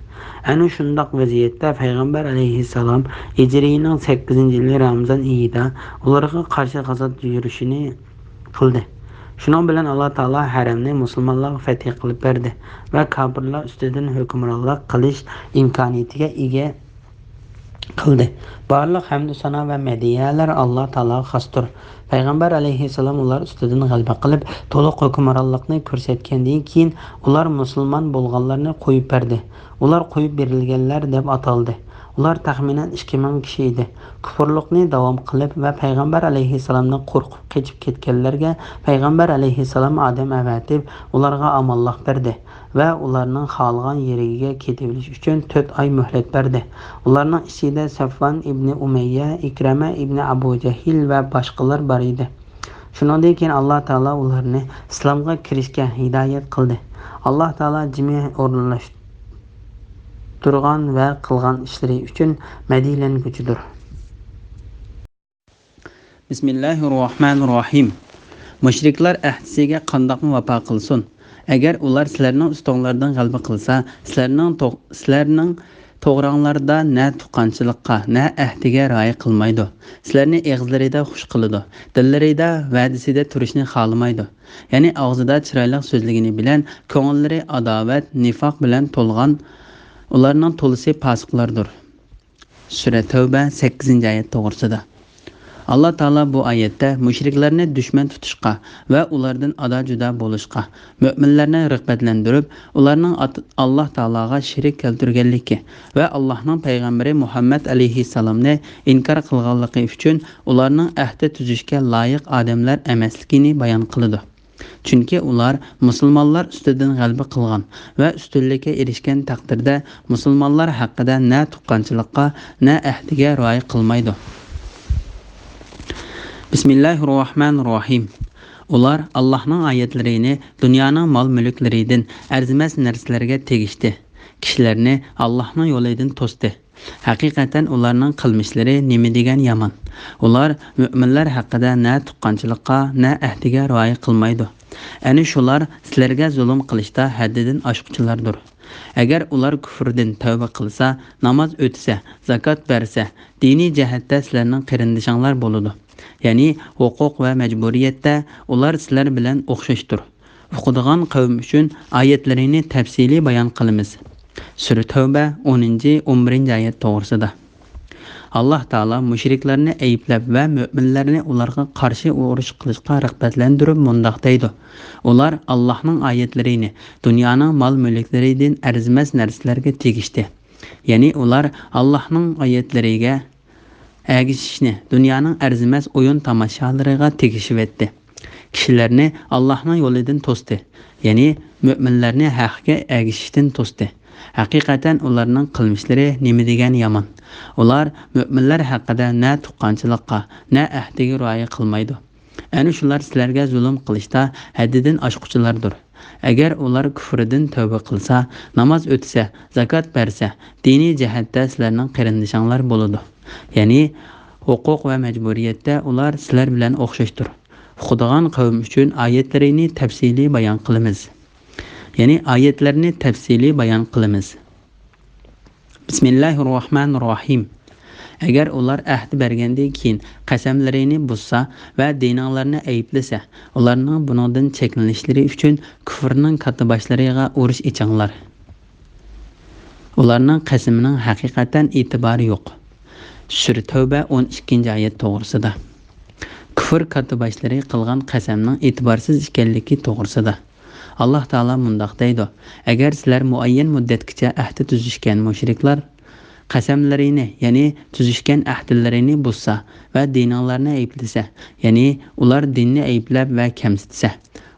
ئەنە شۇنداق ۋەزىيەتتە پەيغەمبەر ئەلەيھىسسالام ھىجرىينىڭ سەككىزىنچى يىلى رامىزان ئېيىدا ئۇلارغا قارشى غازات يۈرۈشىنى قىلدى. شۇنىڭ بىلەن ئاللا تائالا ھەرەمنى مۇسۇلمانلارغا فەتھى قىلىپ بەردى ۋە كاپىرلار ئۈستىدىن ھۆكۈمرانلىق قىلىش ئىمكانىيىتىگە ئىگە قىلدى. بارلىق ھەمدۇ سانا ۋە مەدھىيەلەر ئاللا تائالاغا خاستۇر. پەيغەمبەر ئەلەيھىسسالام ئۇلار ئۈستىدىن غەلىبە قىلىپ، تولۇق ھۆكۈمرانلىقنى كۆرسەتكەندىن كېيىن، ئۇلار مۇسۇلمان بولغانلارنى قويۇپ بەردى. ئۇلار قويۇپ بېرىلگەنلەر دەپ ئاتالدى. ئۇلار تەخمىنەن ئىككى مىڭ كىشى ئىدى. كۇپۇرلۇقنى داۋام قىلىپ ۋە پەيغەمبەر ئەلەيھىسسالامدىن قورقۇپ قېچىپ كەتكەنلەرگە پەيغەمبەر ئەلەيھىسسالام ئادەم ئەۋەتىپ، ئۇلارغا ئامانلىق بەردى ۋە ئۇلارنىڭ خالىغان يېرىگە كېتىۋېلىش ئۈچۈن تۆت ئاي مۆھلەت بەردى. ئۇلارنىڭ ئىچىدە سەفۋان ئىبنى ئۇمەييە، ئىكرەمە ئىبنى ئەبۇ جەھىل ۋە باشقىلار بار ئىدى. شۇنىڭدىن كېيىن ئاللا تائالا ئۇلارنى ئىسلامغا كىرىشكە ھىدايەت قىلدى. ئاللا تائالا جىمى ئورۇنلاشتۇرغان ۋە قىلغان ئىشلىرى ئۈچۈن مەدھىيەلەنگۈچىدۇر. بىسمىللاھىررەھمانىررەھىم. مۇشرىكلار ئەھدىسىگە قانداقمۇ ۋاپا قىلسۇن؟ ئەگەر ئۇلار سىلەرنىڭ ئۈستۈڭلاردىن غەلىبە قىلسا، سىلەرنىڭ توغ-، سىلەرنىڭ توغراڭلاردا نە تۇغقانچىلىققا، نە ئەھدىگە رىئايە قىلمايدۇ. سىلەرنى ئېغىزلىرىدا خۇش قىلىدۇ، دىللىرىدا ۋەدىسىدە تۇرۇشنى خالىمايدۇ. يەنى ئاغزىدا چىرايلىق سۆزلىگىنى بىلەن، كۆڭۈللىرى ئاداۋەت، نىفاق بىلەن تولغان، ئۇلارنىڭ تولىسى پاسىقلاردۇر. سۈرە تەۋبە، سەككىزىنچى ئايەت توغرىسىدا. ئاللا تائالا بۇ ئايەتتە مۇشرىكلارنى دۈشمەن تۇتۇشقا ۋە ئۇلاردىن ئادا-جۇدا بولۇشقا، مۆمىنلەرنى رىغبەتلەندۈرۈپ، ئۇلارنىڭ ئات-، ئاللا تائالاغا شېرىك كەلتۈرگەنلىكى ۋە ئاللانىڭ پەيغەمبىرى مۇھەممەد ئەلەيھىسسالامنى ئىنكار قىلغانلىقى ئۈچۈن ئۇلارنىڭ ئەھدى تۈزۈشكە لايىق ئادەملەر ئەمەسلىكىنى بايان قىلىدۇ. چۈنكى ئۇلار مۇسۇلمانلار ئۈستىدىن غەلىبە قىلغان ۋە ئۈستۈنلۈككە ئېرىشكەن تەقدىردە، مۇسۇلمانلار ھەققىدە نە تۇغقانچىلىققا، نە ئەھدىگە رىئايە قىلمايدۇ. بىسمىللاھىررەھمانىررەھىم. ئۇلار ئاللانىڭ ئايەتلىرىنى دۇنيانىڭ مال-مۈلۈكلىرىدىن ئەرزىمەس نەرسىلەرگە تېگىشتى. كىشىلەرنى ئاللانىڭ يولىدىن توستى. ھەقىقەتەن ئۇلارنىڭ قىلمىشلىرى نېمە دېگەن يامان. ئۇلار مۆمىنلەر ھەققىدە نە تۇغقانچىلىققا، نە ئەھدىگە رىئايە قىلمايدۇ. ئەنە شۇلار سىلەرگە زۇلۇم قىلىشتا ھەددىدىن ئاشقۇچىلاردۇر. ئەگەر ئۇلار كۇفرىدىن تەۋبە قىلسا، ناماز ئۆتىسە، زاكات بەرسە، دىنىي جەھەتتە سىلەرنىڭ قېرىندىشىڭلار بولىدۇ. يەنى ھوقۇق ۋە مەجبۇرىيەتتە ئۇلار سىلەر بىلەن ئوخشاشتۇر. ئوقۇيدىغان قەۋم ئۈچۈن ئايەتلىرىنى تەپسىلىي بايان قىلىمىز. سۈرە تەۋبە، ئونىنچى، ئون بىرىنچى ئايەت توغرىسىدا. ئاللا تائالا مۇشرىكلارنى ئەيىبلەپ ۋە مۆمىنلەرنى ئۇلارغا قارشى ئۇرۇش قىلىشقا رىغبەتلەندۈرۈپ مۇنداق دەيدۇ: ئۇلار ئاللانىڭ ئايەتلىرىنى دۇنيانىڭ مال-مۈلۈكلىرىدىن ئەرزىمەس نەرسىلەرگە تېگىشتى. يەنى ئۇلار ئاللانىڭ ئايەتلىرىگە ئەگىشىشنى دۇنيانىڭ ئەرزىمەس ئويۇن-تاماشالىرىغا تېگىشىۋەتتى. كىشىلەرنى ئاللانىڭ يولىدىن توستى، يەنى مۆمىنلەرنى ھەققە ئەگىشىشتىن توستى. ھەقىقەتەن ئۇلارنىڭ قىلمىشلىرى نېمە دېگەن يامان. ئۇلار مۆمىنلەر ھەققىدە نە تۇغقانچىلىققا، نە ئەھدىگە رىئايە قىلمايدۇ. ئەنە شۇلار سىلەرگە زۇلۇم قىلىشتا ھەددىدىن ئاشقۇچىلاردۇر. ئەگەر ئۇلار كۇفرىدىن تەۋبە قىلسا، ناماز ئۆتىسە، زاكات بەرسە، دىنىي جەھەتتە سىلەرنىڭ قېرىندىشىڭلار بولىدۇ. يەنى ھوقۇق ۋە مەجبۇرىيەتتە ئۇلار سىلەر بىلەن ئوخشاشتۇر. ئوقۇيدىغان قەۋم ئۈچۈن ئايەتلىرىنى تەپسىلىي بايان قىلىمىز. يەنى ئايەتلەرنى تەپسىلىي بايان قىلىمىز. بىسمىللاھىررەھمانىررەھىم. ئەگەر ئۇلار ئەھدى بەرگەندىن كېيىن قەسەملىرىنى بۇزسا ۋە دىنىڭلارنى ئەيىبلىسە، ئۇلارنىڭ بۇنىڭدىن چەكلىنىشلىرى ئۈچۈن كۇفرنىڭ كاتتىباشلىرىغا ئۇرۇش ئېچىڭلار. ئۇلارنىڭ قەسىمىنىڭ ھەقىقەتەن ئېتىبارى يوق. سۈرە تەۋبە، ئون ئىككىنچى ئايەت توغرىسىدا. كۇفر كاتتىباشلىرى قىلغان قەسەمنىڭ ئېتىبارسىز ئىكەنلىكى توغرىسىدا. ئاللا تائالا مۇنداق دەيدۇ: ئەگەر سىلەر مۇئەييەن مۇددەتكىچە ئەھدى تۈزۈشكەن مۇشرىكلار قەسەملىرىنى، يەنى تۈزۈشكەن ئەھدىلىرىنى بۇزسا ۋە دىنىڭلارنى ئەيىبلىسە، يەنى ئۇلار دىننى ئەيىبلەپ ۋە كەمسىتسە،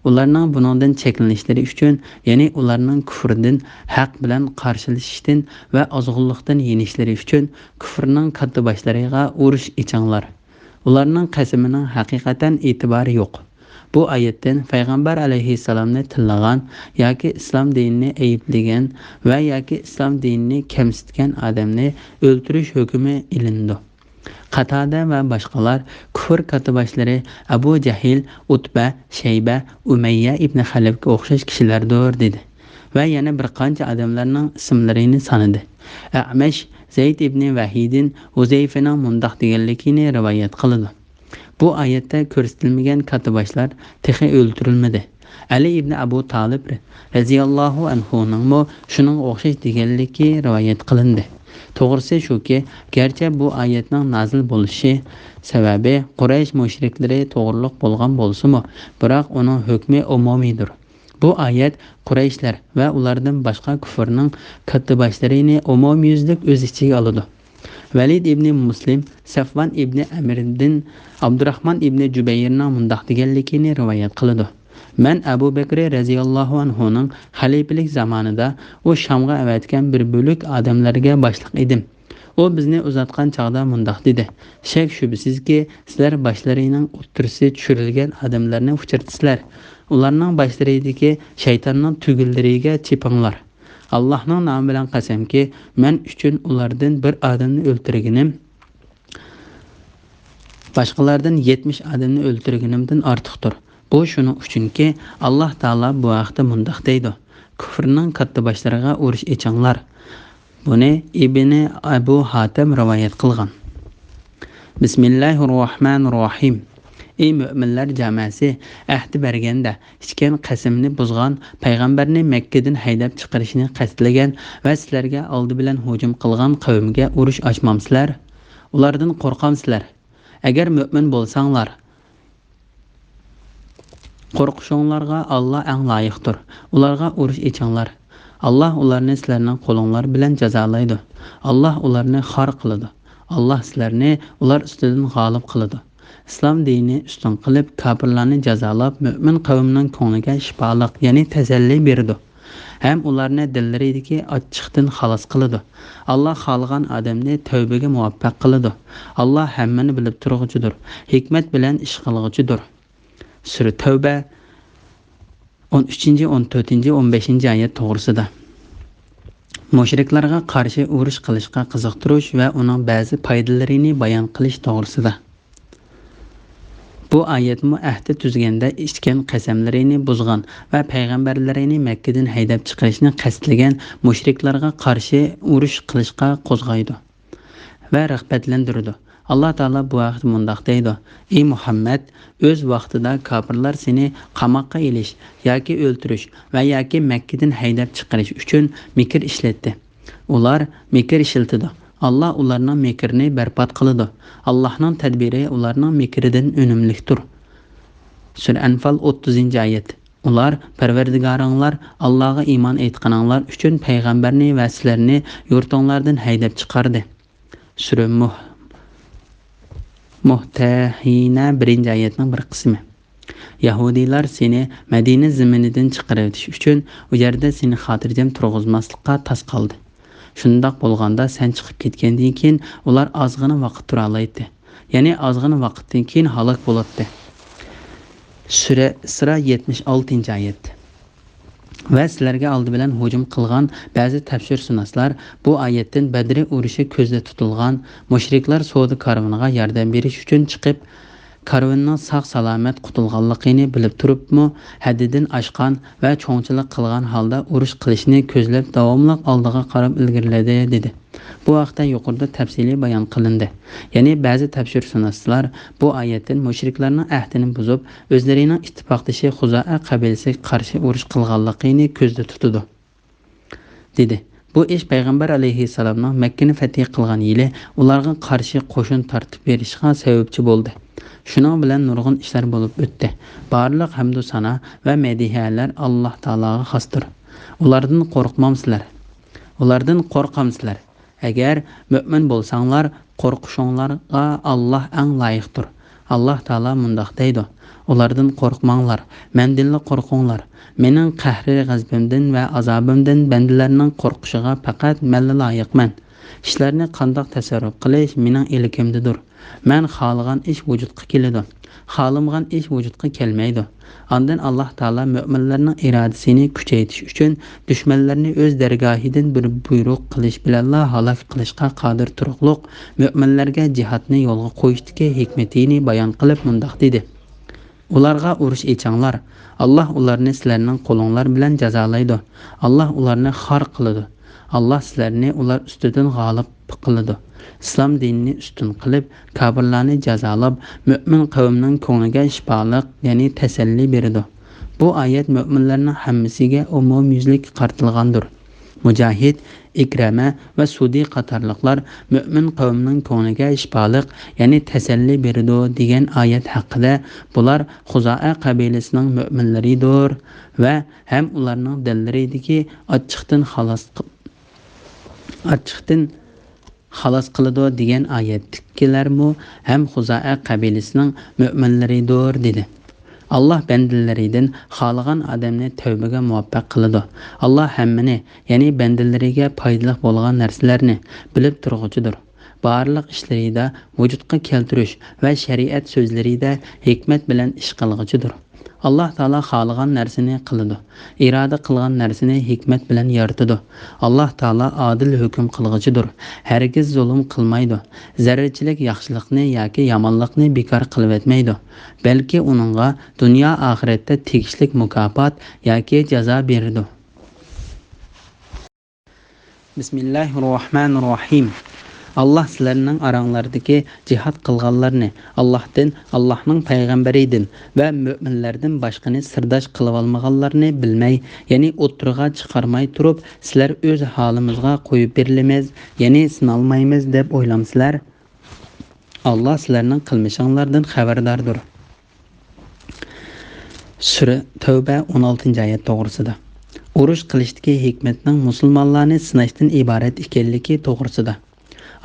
ئۇلارنىڭ بۇنىڭدىن چەكلىنىشلىرى ئۈچۈن، يەنى ئۇلارنىڭ كۇفرىدىن ھەق بىلەن قارشىلىشىشتىن ۋە ئازغۇنلۇقتىن يېنىشلىرى ئۈچۈن كۇفرنىڭ كاتتىباشلىرىغا ئۇرۇش ئېچىڭلار. ئۇلارنىڭ قەسىمىنىڭ ھەقىقەتەن ئېتىبارى يوق. بۇ ئايەتتىن پەيغەمبەر ئەلەيھىسسالامنى تىللىغان ياكى ئىسلام دىنىنى ئەيىبلىگەن ۋە ياكى ئىسلام دىنىنى كەمسىتكەن ئادەمنى ئۆلتۈرۈش ھۆكمى ئېلىنىدۇ. قاتادە ۋە باشقىلار كۇفر كاتتىباشلىرى ئەبۇ جەھىل، ئۇتبە، شەيبە، ئۇمەييە ئىبنى خەلەفكە ئوخشاش كىشىلەردۇر، دېدى ۋە يەنە بىر قانچە ئادەملەرنىڭ ئىسىملىرىنى سانىدى. ئەمەش زەيد ئىبنى ۋەھىدىن ھۇزەيفىنىڭ مۇنداق دېگەنلىكىنى رىۋايەت قىلىدۇ. بۇ ئايەتتە كۆرسىتىلمىگەن كاتتىباشلار تېخى ئۆلتۈرۈلمىدى. ئەلى ئىبنى ئەبۇ تالىپ رەزىياللاھۇ ئەنھۇنىڭمۇ شۇنىڭغا ئوخشاش دېگەنلىكى رىۋايەت قىلىندى. توغرىسى شۇكى، گەرچە بۇ ئايەتنىڭ نازىل بولۇشى سەۋەبى قۇرەيش مۇشرىكلىرى توغرۇلۇق بولغان بولسىمۇ، بىراق ئۇنىڭ ھۆكمى ئومۇمىيدۇر. بۇ ئايەت قۇرەيشلەر ۋە ئۇلاردىن باشقا كۇفرنىڭ كاتتىباشلىرىنى ئومۇميۈزلۈك ئۆز ئىچىگە ئالىدۇ. ۋەلىد ئىبنى مۇسلىم سەفۋان ئىبنى ئەمىردىن ئابدۇراخمان ئىبنى جۇبەيرنىڭ مۇنداق دېگەنلىكىنى رىۋايەت قىلىدۇ: مەن ئەبۇ بەكرى رەزىياللاھۇ ئەنھۇنىڭ خەلىپىلىك زامانىدا ئۇ شامغا ئەۋەتكەن بىر بۆلەك ئادەملەرگە باشلىق ئىدىم. ئۇ بىزنى ئۇزاتقان چاغدا مۇنداق دېدى: شەك-شۈبھىسىزكى، سىلەر باشلىرىنىڭ ئوتتۇرىسى چۈشۈرۈلگەن ئادەملەرنى ئۇچرىتىسىلەر. ئۇلارنىڭ باشلىرىدىكى شەيتاننىڭ تۈگۈنلىرىگە چېپىڭلار. ئاللاھنىڭ نامى بىلەن قەسەمكى، مەن ئۈچۈن ئۇلاردىن بىر ئادەمنى ئۆلتۈرگىنىم باشقىلاردىن يەتمىش ئادەمنى ئۆلتۈرگىنىمدىن ئارتۇقتۇر. بۇ شۇنىڭ ئۈچۈنكى، ئاللاھ تائالا بۇ ھەقتە مۇنداق دەيدۇ: كۇفرنىڭ كاتتىباشلىرىغا ئۇرۇش ئېچىڭلار. بۇنى ئىبنى ئەبۇ ھاتەم رىۋايەت قىلغان. بىسمىللاھىررەھمانىررەھىم. ئى مۆمىنلەر جاماسى، ئەھدى بەرگەندە ئىچكەن قەسىمىنى بۇزغان، پەيغەمبەرنى مەككىدىن ھەيدەپ چىقىرىشنى قەستلىگەن ۋە سىلەرگە ئالدى بىلەن ھۇجۇم قىلغان قەۋمگە ئۇرۇش ئاچمامسىلەر؟ ئۇلاردىن قورقامسىلەر؟ ئەگەر مۆمىن بولساڭلار، قورقۇشۇڭلارغا ئاللا ئەڭ لايىقتۇر. ئۇلارغا ئۇرۇش ئېچىڭلار. ئاللا ئۇلارنى سىلەرنىڭ قولۇڭلار بىلەن جازالايدۇ. ئاللا ئۇلارنى خار قىلىدۇ. ئاللا سىلەرنى ئۇلار ئۈستىدىن غالىب قىلىدۇ. ئىسلام دىنىنى ئۈستۈن قىلىپ، كاپىرلارنى جازالاپ، مۆمىن قەۋمنىڭ كۆڭلىگە شىپالىق، يەنى تەسەللى بېرىدۇ. ھەم ئۇلارنى دىللىرىدىكى ئاچچىقتىن خالاس قىلىدۇ. ئاللا خالىغان ئادەمنى تەۋبىگە مۇۋەپپەق قىلىدۇ. ئاللا ھەممىنى بىلىپ تۇرغۇچىدۇر، ھېكمەت بىلەن ئىش قىلغۇچىدۇر. سۈرە تەۋبە، ئون ئۈچىنچى، ئون تۆتىنچى، ئون بەشىنچى ئايەت توغرىسىدا. مۇشرىكلارغا قارشى ئۇرۇش قىلىشقا قىزىقتۇرۇش ۋە ئۇنىڭ بەزى پايدىلىرىنى بايان قىلىش توغرىسىدا. بۇ ئايەتمۇ ئەھدى تۈزگەندە ئىچكەن قەسەملىرىنى بۇزغان ۋە پەيغەمبەرلىرىنى مەككىدىن ھەيدەپ چىقىرىشنى قەستلىگەن مۇشرىكلارغا قارشى ئۇرۇش قىلىشقا قوزغايدۇ ۋە رىغبەتلەندۈرىدۇ. ئاللا تائالا بۇ ھەقتە مۇنداق دەيدۇ: ئى مۇھەممەد، ئۆز ۋاقتىدا كاپىرلار سېنى قاماققا ئېلىش ياكى ئۆلتۈرۈش ۋە ياكى مەككىدىن ھەيدەپ چىقىرىش ئۈچۈن مىكىر ئىشلەتتى. ئۇلار مىكىر ئىشلىتىدۇ. ئاللا ئۇلارنىڭ مىكرىنى بەربات قىلىدۇ. ئاللانىڭ تەدبىرى ئۇلارنىڭ مىكرىدىن ئۈنۈملۈكتۇر. سۈرە ئەنفال، ئوتتۇزىنچى ئايەت. ئۇلار، پەرۋەردىگارىڭلار، ئاللاغا ئىمان ئېيتقىنىڭلار ئۈچۈن پەيغەمبەرنى ۋە سىلەرنى يۇرتۇڭلاردىن ھەيدەپ چىقاردى. سۈرە مۇھ-، مۇھتەھىنە، بىرىنچى ئايەتنىڭ بىر قىسمى. يەھۇدىيلار سېنى مەدىنە زېمىنىدىن چىقىرىۋېتىش ئۈچۈن ئۇ يەردە سېنى خاتىرجەم تۇرغۇزماسلىققا تاس قالدى. شۇنداق بولغاندا سەن چىقىپ كەتكەندىن كېيىن ئۇلار ئازغىنا ۋاقىت تۇرالايتتى. يەنى ئازغىنا ۋاقىتتىن كېيىن ھالاك بولاتتى. سۈرە ئىسرا، يەتمىش ئالتىنچى ئايەت. ۋە سىلەرگە ئالدى بىلەن ھۇجۇم قىلغان بەزى تەپسىرشۇناسلار بۇ ئايەتتىن بەدرى ئۇرۇشى كۆزدە تۇتۇلغان مۇشرىكلار سودا كارۋىنىغا ياردەم بېرىش ئۈچۈن چىقىپ، كارۋىنىنىڭ ساق-سالامەت قۇتۇلغانلىقىنى بىلىپ تۇرۇپمۇ، ھەددىدىن ئاشقان ۋە چوڭچىلىق قىلغان ھالدا ئۇرۇش قىلىشنى كۆزلەپ، داۋاملىق ئالدىغا قاراپ ئىلگىرىلىدى، دېدى. بۇ ھەقتە يۇقىرىدا تەپسىلىي بايان قىلىندى. يەنى بەزى تەپسىرشۇناسلار بۇ ئايەتتىن مۇشرىكلارنىڭ ئەھدىنى بۇزۇپ، ئۆزلىرىنىڭ ئىتتىپاقدىشى خۇزائە قەبىلىسىگە قارشى ئۇرۇش قىلغانلىقىنى كۆزدە تۇتىدۇ، دېدى. بۇ ئىش پەيغەمبەر ئەلەيھىسسالامنىڭ مەككىنى فەتھى قىلغان يىلى ئۇلارغا قارشى قوشۇن تارتىپ بېرىشقا سەۋەبچى بولدى. شۇنىڭ بىلەن نۇرغۇن ئىشلار بولۇپ ئۆتتى. بارلىق ھەمدۇ سانا ۋە مەدھىيەلەر ئاللا تائالاغا خاستۇر. ئۇلاردىن قورقمامسىلەر؟ ئۇلاردىن قورقامسىلەر؟ ئەگەر مۆمىن بولساڭلار، قورقۇشۇڭلارغا ئاللا ئەڭ لايىقتۇر. ئاللا تائالا مۇنداق دەيدۇ: ئۇلاردىن قورقماڭلار، مەندىنلا قورقۇڭلار. مېنىڭ قەھرى-غەزىپىمدىن ۋە ئازابىمدىن بەندىلەرنىڭ قورقۇشىغا پەقەت مەنلا لايىقمەن. ئىشلارنى قانداق تەسەررۇپ قىلىش مېنىڭ ئىلكىمدىدۇر. مەن خالىغان ئىش ۋۇجۇدقا كېلىدۇ، خالىمىغان ئىش ۋۇجۇدقا كەلمەيدۇ. ئاندىن ئاللا تائالا مۆمىنلەرنىڭ ئىرادىسىنى كۈچەيتىش ئۈچۈن دۈشمەنلەرنى ئۆز دەرگاھىدىن بىر بۇيرۇق قىلىش بىلەنلا ھالاك قىلىشقا قادىر تۇرۇقلۇق مۆمىنلەرگە جىھادنى يولغا قويۇشتىكى ھېكمىتىنى بايان قىلىپ مۇنداق دېدى: ئۇلارغا ئۇرۇش ئېچىڭلار. ئاللا ئۇلارنى سىلەرنىڭ قولۇڭلار بىلەن جازالايدۇ. ئاللا ئۇلارنى خار قىلىدۇ. ئاللا سىلەرنى ئۇلار ئۈستىدىن غالىب قىلىدۇ. ئىسلام دىنىنى ئۈستۈن قىلىپ، كاپىرلارنى جازالاپ، مۆمىن قەۋمنىڭ كۆڭلىگە شىپالىق، يەنى تەسەللى بېرىدۇ. بۇ ئايەت مۆمىنلەرنىڭ ھەممىسىگە ئومۇميۈزلۈك قارىتىلغاندۇر. مۇجاھىد، ئىكرەمە ۋە سۇدى قاتارلىقلار مۆمىن قەۋمنىڭ كۆڭلىگە شىپالىق، يەنى تەسەللى بېرىدۇ دېگەن ئايەت ھەققىدە، بۇلار خۇزائە قەبىلىسىنىڭ مۆمىنلىرىدۇر ۋە ھەم ئۇلارنىڭ دىللىرىدىكى ئاچچىقتىن خالاس، ئاچچىقتىن خالاس قىلىدۇ دېگەن ئايەتتىكىلەرمۇ ھەم خۇزائە قەبىلىسىنىڭ مۆمىنلىرىدۇر، دېدى. ئاللا بەندىلىرىدىن خالىغان ئادەمنى تەۋبىگە مۇۋەپپەق قىلىدۇ. ئاللا ھەممىنى، يەنى بەندىلىرىگە پايدىلىق بولغان نەرسىلەرنى بىلىپ تۇرغۇچىدۇر. بارلىق ئىشلىرىدا ۋۇجۇدقا كەلتۈرۈش ۋە شەرىئەت سۆزلىرىدە ھېكمەت بىلەن ئىش قىلغۇچىدۇر. ئاللا تائالا خالىغان نەرسىنى قىلىدۇ. ئىرادە قىلغان نەرسىنى ھېكمەت بىلەن يارىتىدۇ. ئاللا تائالا ئادىل ھۆكۈم قىلغۇچىدۇر. ھەرگىز زۇلۇم قىلمايدۇ. زەررىچىلىك ياخشىلىقنى ياكى يامانلىقنى بىكار قىلىۋەتمەيدۇ. بەلكى ئۇنىڭغا دۇنيا ئاخىرەتتە تېگىشلىك مۇكاپات ياكى جازا بېرىدۇ. بىسمىللاھىررەھمانىررەھىم. ئاللا سىلەرنىڭ ئاراڭلاردىكى جىھاد قىلغانلارنى، ئاللاھتىن، ئاللاھنىڭ پەيغەمبىرىدىن ۋە مۆمىنلەردىن باشقىنى سىرداش قىلىۋالمىغانلارنى بىلمەي، يەنى ئوتتۇرىغا چىقارماي تۇرۇپ، سىلەر ئۆز ھالىمىزغا قويۇپ بېرىلىمىز، يەنى سىنالمايمىز دەپ ئويلامسىلەر؟ ئاللا سىلەرنىڭ قىلمىشىڭلاردىن خەۋەرداردۇر. سۈرە تەۋبە، ئون ئالتىنچى ئايەت توغرىسىدا. ئۇرۇش قىلىشتىكى ھېكمەتنىڭ مۇسۇلمانلارنى سىناشتىن ئىبارەت ئىكەنلىكى توغرىسىدا.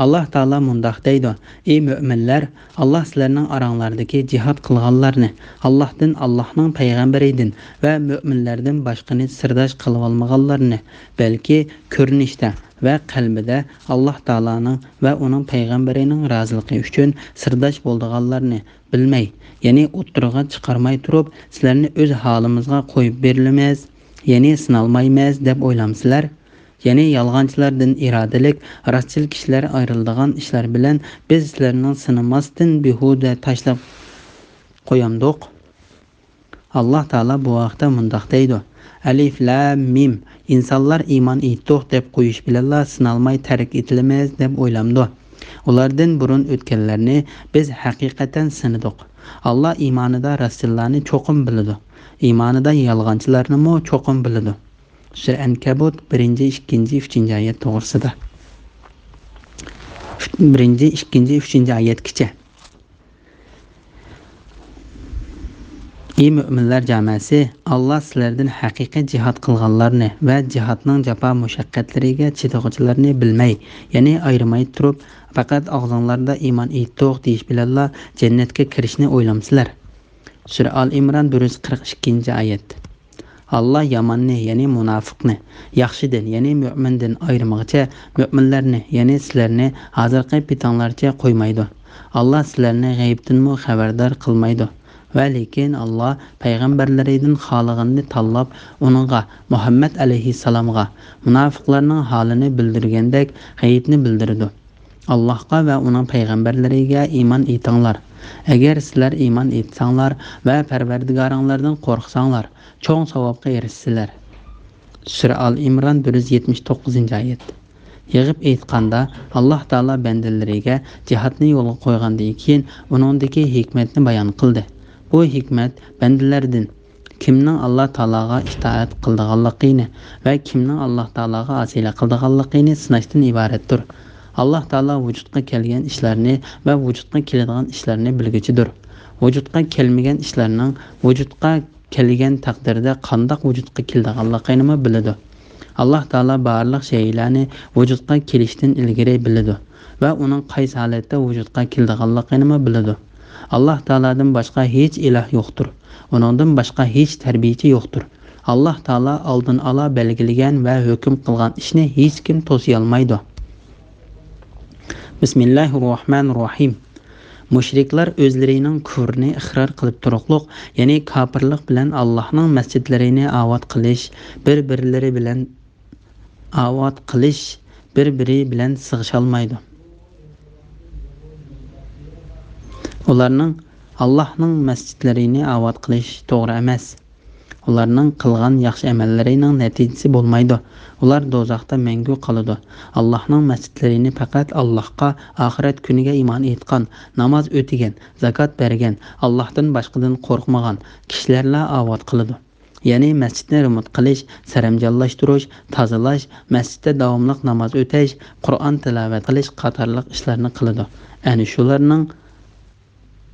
ئاللا تائالا مۇنداق دەيدۇ: ئى مۆمىنلەر، ئاللا سىلەرنىڭ ئاراڭلاردىكى جىھاد قىلغانلارنى، ئاللاھتىن، ئاللاھنىڭ پەيغەمبىرىدىن ۋە مۆمىنلەردىن باشقىنى سىرداش قىلىۋالمىغانلارنى، بەلكى كۆرۈنۈشتە ۋە قەلبىدە ئاللا تائالانىڭ ۋە ئۇنىڭ پەيغەمبىرىنىڭ رازىلىقى ئۈچۈن سىرداش بولىدىغانلارنى بىلمەي، يەنى ئوتتۇرىغا چىقارماي تۇرۇپ، سىلەرنى ئۆز ھالىمىزغا قويۇپ بېرىلىمىز، يەنى سىنالمايمىز دەپ ئويلامسىلەر؟ يەنى يالغانچىلاردىن ئىرادىلىك، راستچىل كىشىلەر ئايرىلىدىغان ئىشلار بىلەن بىز سىلەرنىڭ سىنىماستىن بىھۇدە تاشلاپ قويامدۇق؟ ئاللا تائالا بۇ ھەقتە مۇنداق دەيدۇ: ئەلىف لام مىم، ئىنسانلار ئىمان ئېيتتۇق دەپ قويۇش بىلەنلا سىنالماي تەرك ئېتىلىمىز دەپ ئويلامدۇ؟ ئۇلاردىن بۇرۇن ئۆتكەنلەرنى بىز ھەقىقەتەن سىنىدۇق. ئاللا ئىمانىدا راستچىللارنى چوقۇم بىلىدۇ، ئىمانىدا يالغانچىلارنىمۇ چوقۇم بىلىدۇ. سۈرە ئەنكەبۇت، بىرىنچى، ئىككىنچى، ئۈچىنچى ئايەت توغرىسىدا. بىرىنچى، ئىككىنچى، ئۈچىنچى ئايەتكىچە. ئى مۆمىنلەر جامەسى، ئاللا سىلەردىن ھەقىقىي جىھاد قىلغانلارنى ۋە جىھادنىڭ جاپا مۇشەققەتلىرىگە چىدىغۇچىلارنى بىلمەي، يەنى ئايرىماي تۇرۇپ، پەقەت ئاغزىڭلاردا ئىمان ئېيتتۇق دېيىش بىلەنلا جەننەتكە كىرىشنى ئويلامسىلەر؟ سۈرە ئال ئىمران، بىر يۈز قىرىق ئىككىنچى ئايەت. ئاللا ياماننى، يەنى مۇناپىقنى، ياخشىدىن، يەنى مۆمىندىن ئايرىمىغىچە، مۆمىنلەرنى، يەنى سىلەرنى ھازىرقى پېتىڭلارچە قويمايدۇ. ئاللا سىلەرنى غەيىبتىنمۇ خەۋەردار قىلمايدۇ. ۋە لېكىن ئاللا پەيغەمبەرلىرىدىن خالىغىنىنى تاللاپ، ئۇنىڭغا، مۇھەممەد ئەلەيھىسسالامغا، مۇناپىقلارنىڭ ھالىنى بىلدۈرگەندەك غەيىبنى بىلدۈرىدۇ. ئاللاھقا ۋە ئۇنىڭ پەيغەمبەرلىرىگە ئىمان ئېيتىڭلار. ئەگەر سىلەر ئىمان ئېيتساڭلار ۋە پەرۋەردىگارىڭلاردىن قورقساڭلار، چوڭ ساۋابقا ئېرىشىسىلەر. سۈرە ئال ئىمران، بىر يۈز يەتمىش توققۇزىنچى ئايەت. يىغىپ ئېيتقاندا، ئاللاھ تائالا بەندىلىرىگە جىھادنى يولغا قويغاندىن كېيىن، ئۇنىڭدىكى ھېكمەتنى بايان قىلدى. بۇ ھېكمەت بەندىلەردىن كىمنىڭ ئاللاھ تائالاغا ئىتائەت قىلىدىغانلىقىنى ۋە كىمنىڭ ئاللاھ تائالاغا ئاسىيلىق قىلىدىغانلىقىنى سىناشتىن ئىبارەتتۇر. ئاللاھ تائالا ۋۇجۇدقا كەلگەن ئىشلارنى ۋە ۋۇجۇدقا كېلىدىغان ئىشلارنى بىلگۈچىدۇر. ۋۇجۇدقا كەلمىگەن ئىشلارنىڭ ۋۇجۇدقا كەلگەن تەقدىردە قانداق ۋۇجۇدقا كېلىدىغانلىقىنىمۇ بىلىدۇ. ئاللاھ تائالا بارلىق شەيئىلەرنى ۋۇجۇدقا كېلىشتىن ئىلگىرى بىلىدۇ ۋە ئۇنىڭ قايسى ھالەتتە ۋۇجۇدقا كېلىدىغانلىقىنىمۇ بىلىدۇ. ئاللاھ تائالادىن باشقا ھېچ ئىلاھ يوقتۇر. ئۇنىڭدىن باشقا ھېچ تەربىيىچى يوقتۇر. ئاللاھ تائالا ئالدىن ئالا بەلگىلىگەن ۋە ھۆكۈم قىلغان ئىشنى ھېچكىم توسىيالمايدۇ. بىسمىللاھىررەھمانىررەھىم. مۇشرىكلار ئۆزلىرىنىڭ كۇفرىنى ئىقرار قىلىپ تۇرۇقلۇق، يەنى كاپىرلىق بىلەن ئاللاھنىڭ مەسچىتلىرىنى ئاۋات قىلىش، بىر-بىرلىرى بىلەن ئاۋات قىلىش، بىر-بىرى بىلەن سىغىشالمايدۇ. ئۇلارنىڭ ئاللاھنىڭ مەسچىتلىرىنى ئاۋات قىلىش توغرا ئەمەس. ئۇلارنىڭ قىلغان ياخشى ئەمەللىرىنىڭ نەتىجىسى بولمايدۇ. ئۇلار دوزاختا مەڭگۈ قالىدۇ. ئاللاھنىڭ مەسچىتلىرىنى پەقەت ئاللاھقا، ئاخىرەت كۈنىگە ئىمان ئېيتقان، ناماز ئۆتىگەن، زاكات بەرگەن، ئاللاھتىن باشقىدىن قورقمىغان كىشىلەرلا ئاۋات قىلىدۇ. يەنى مەسچىتنى رېمونت قىلىش، سەرەمجانلاشتۇرۇش، تازىلاش، مەسچىتتە داۋاملىق ناماز ئۆتەش، قۇرئان تىلاۋەت قىلىش قاتارلىق ئىشلارنى قىلىدۇ. ئەنە شۇلارنىڭ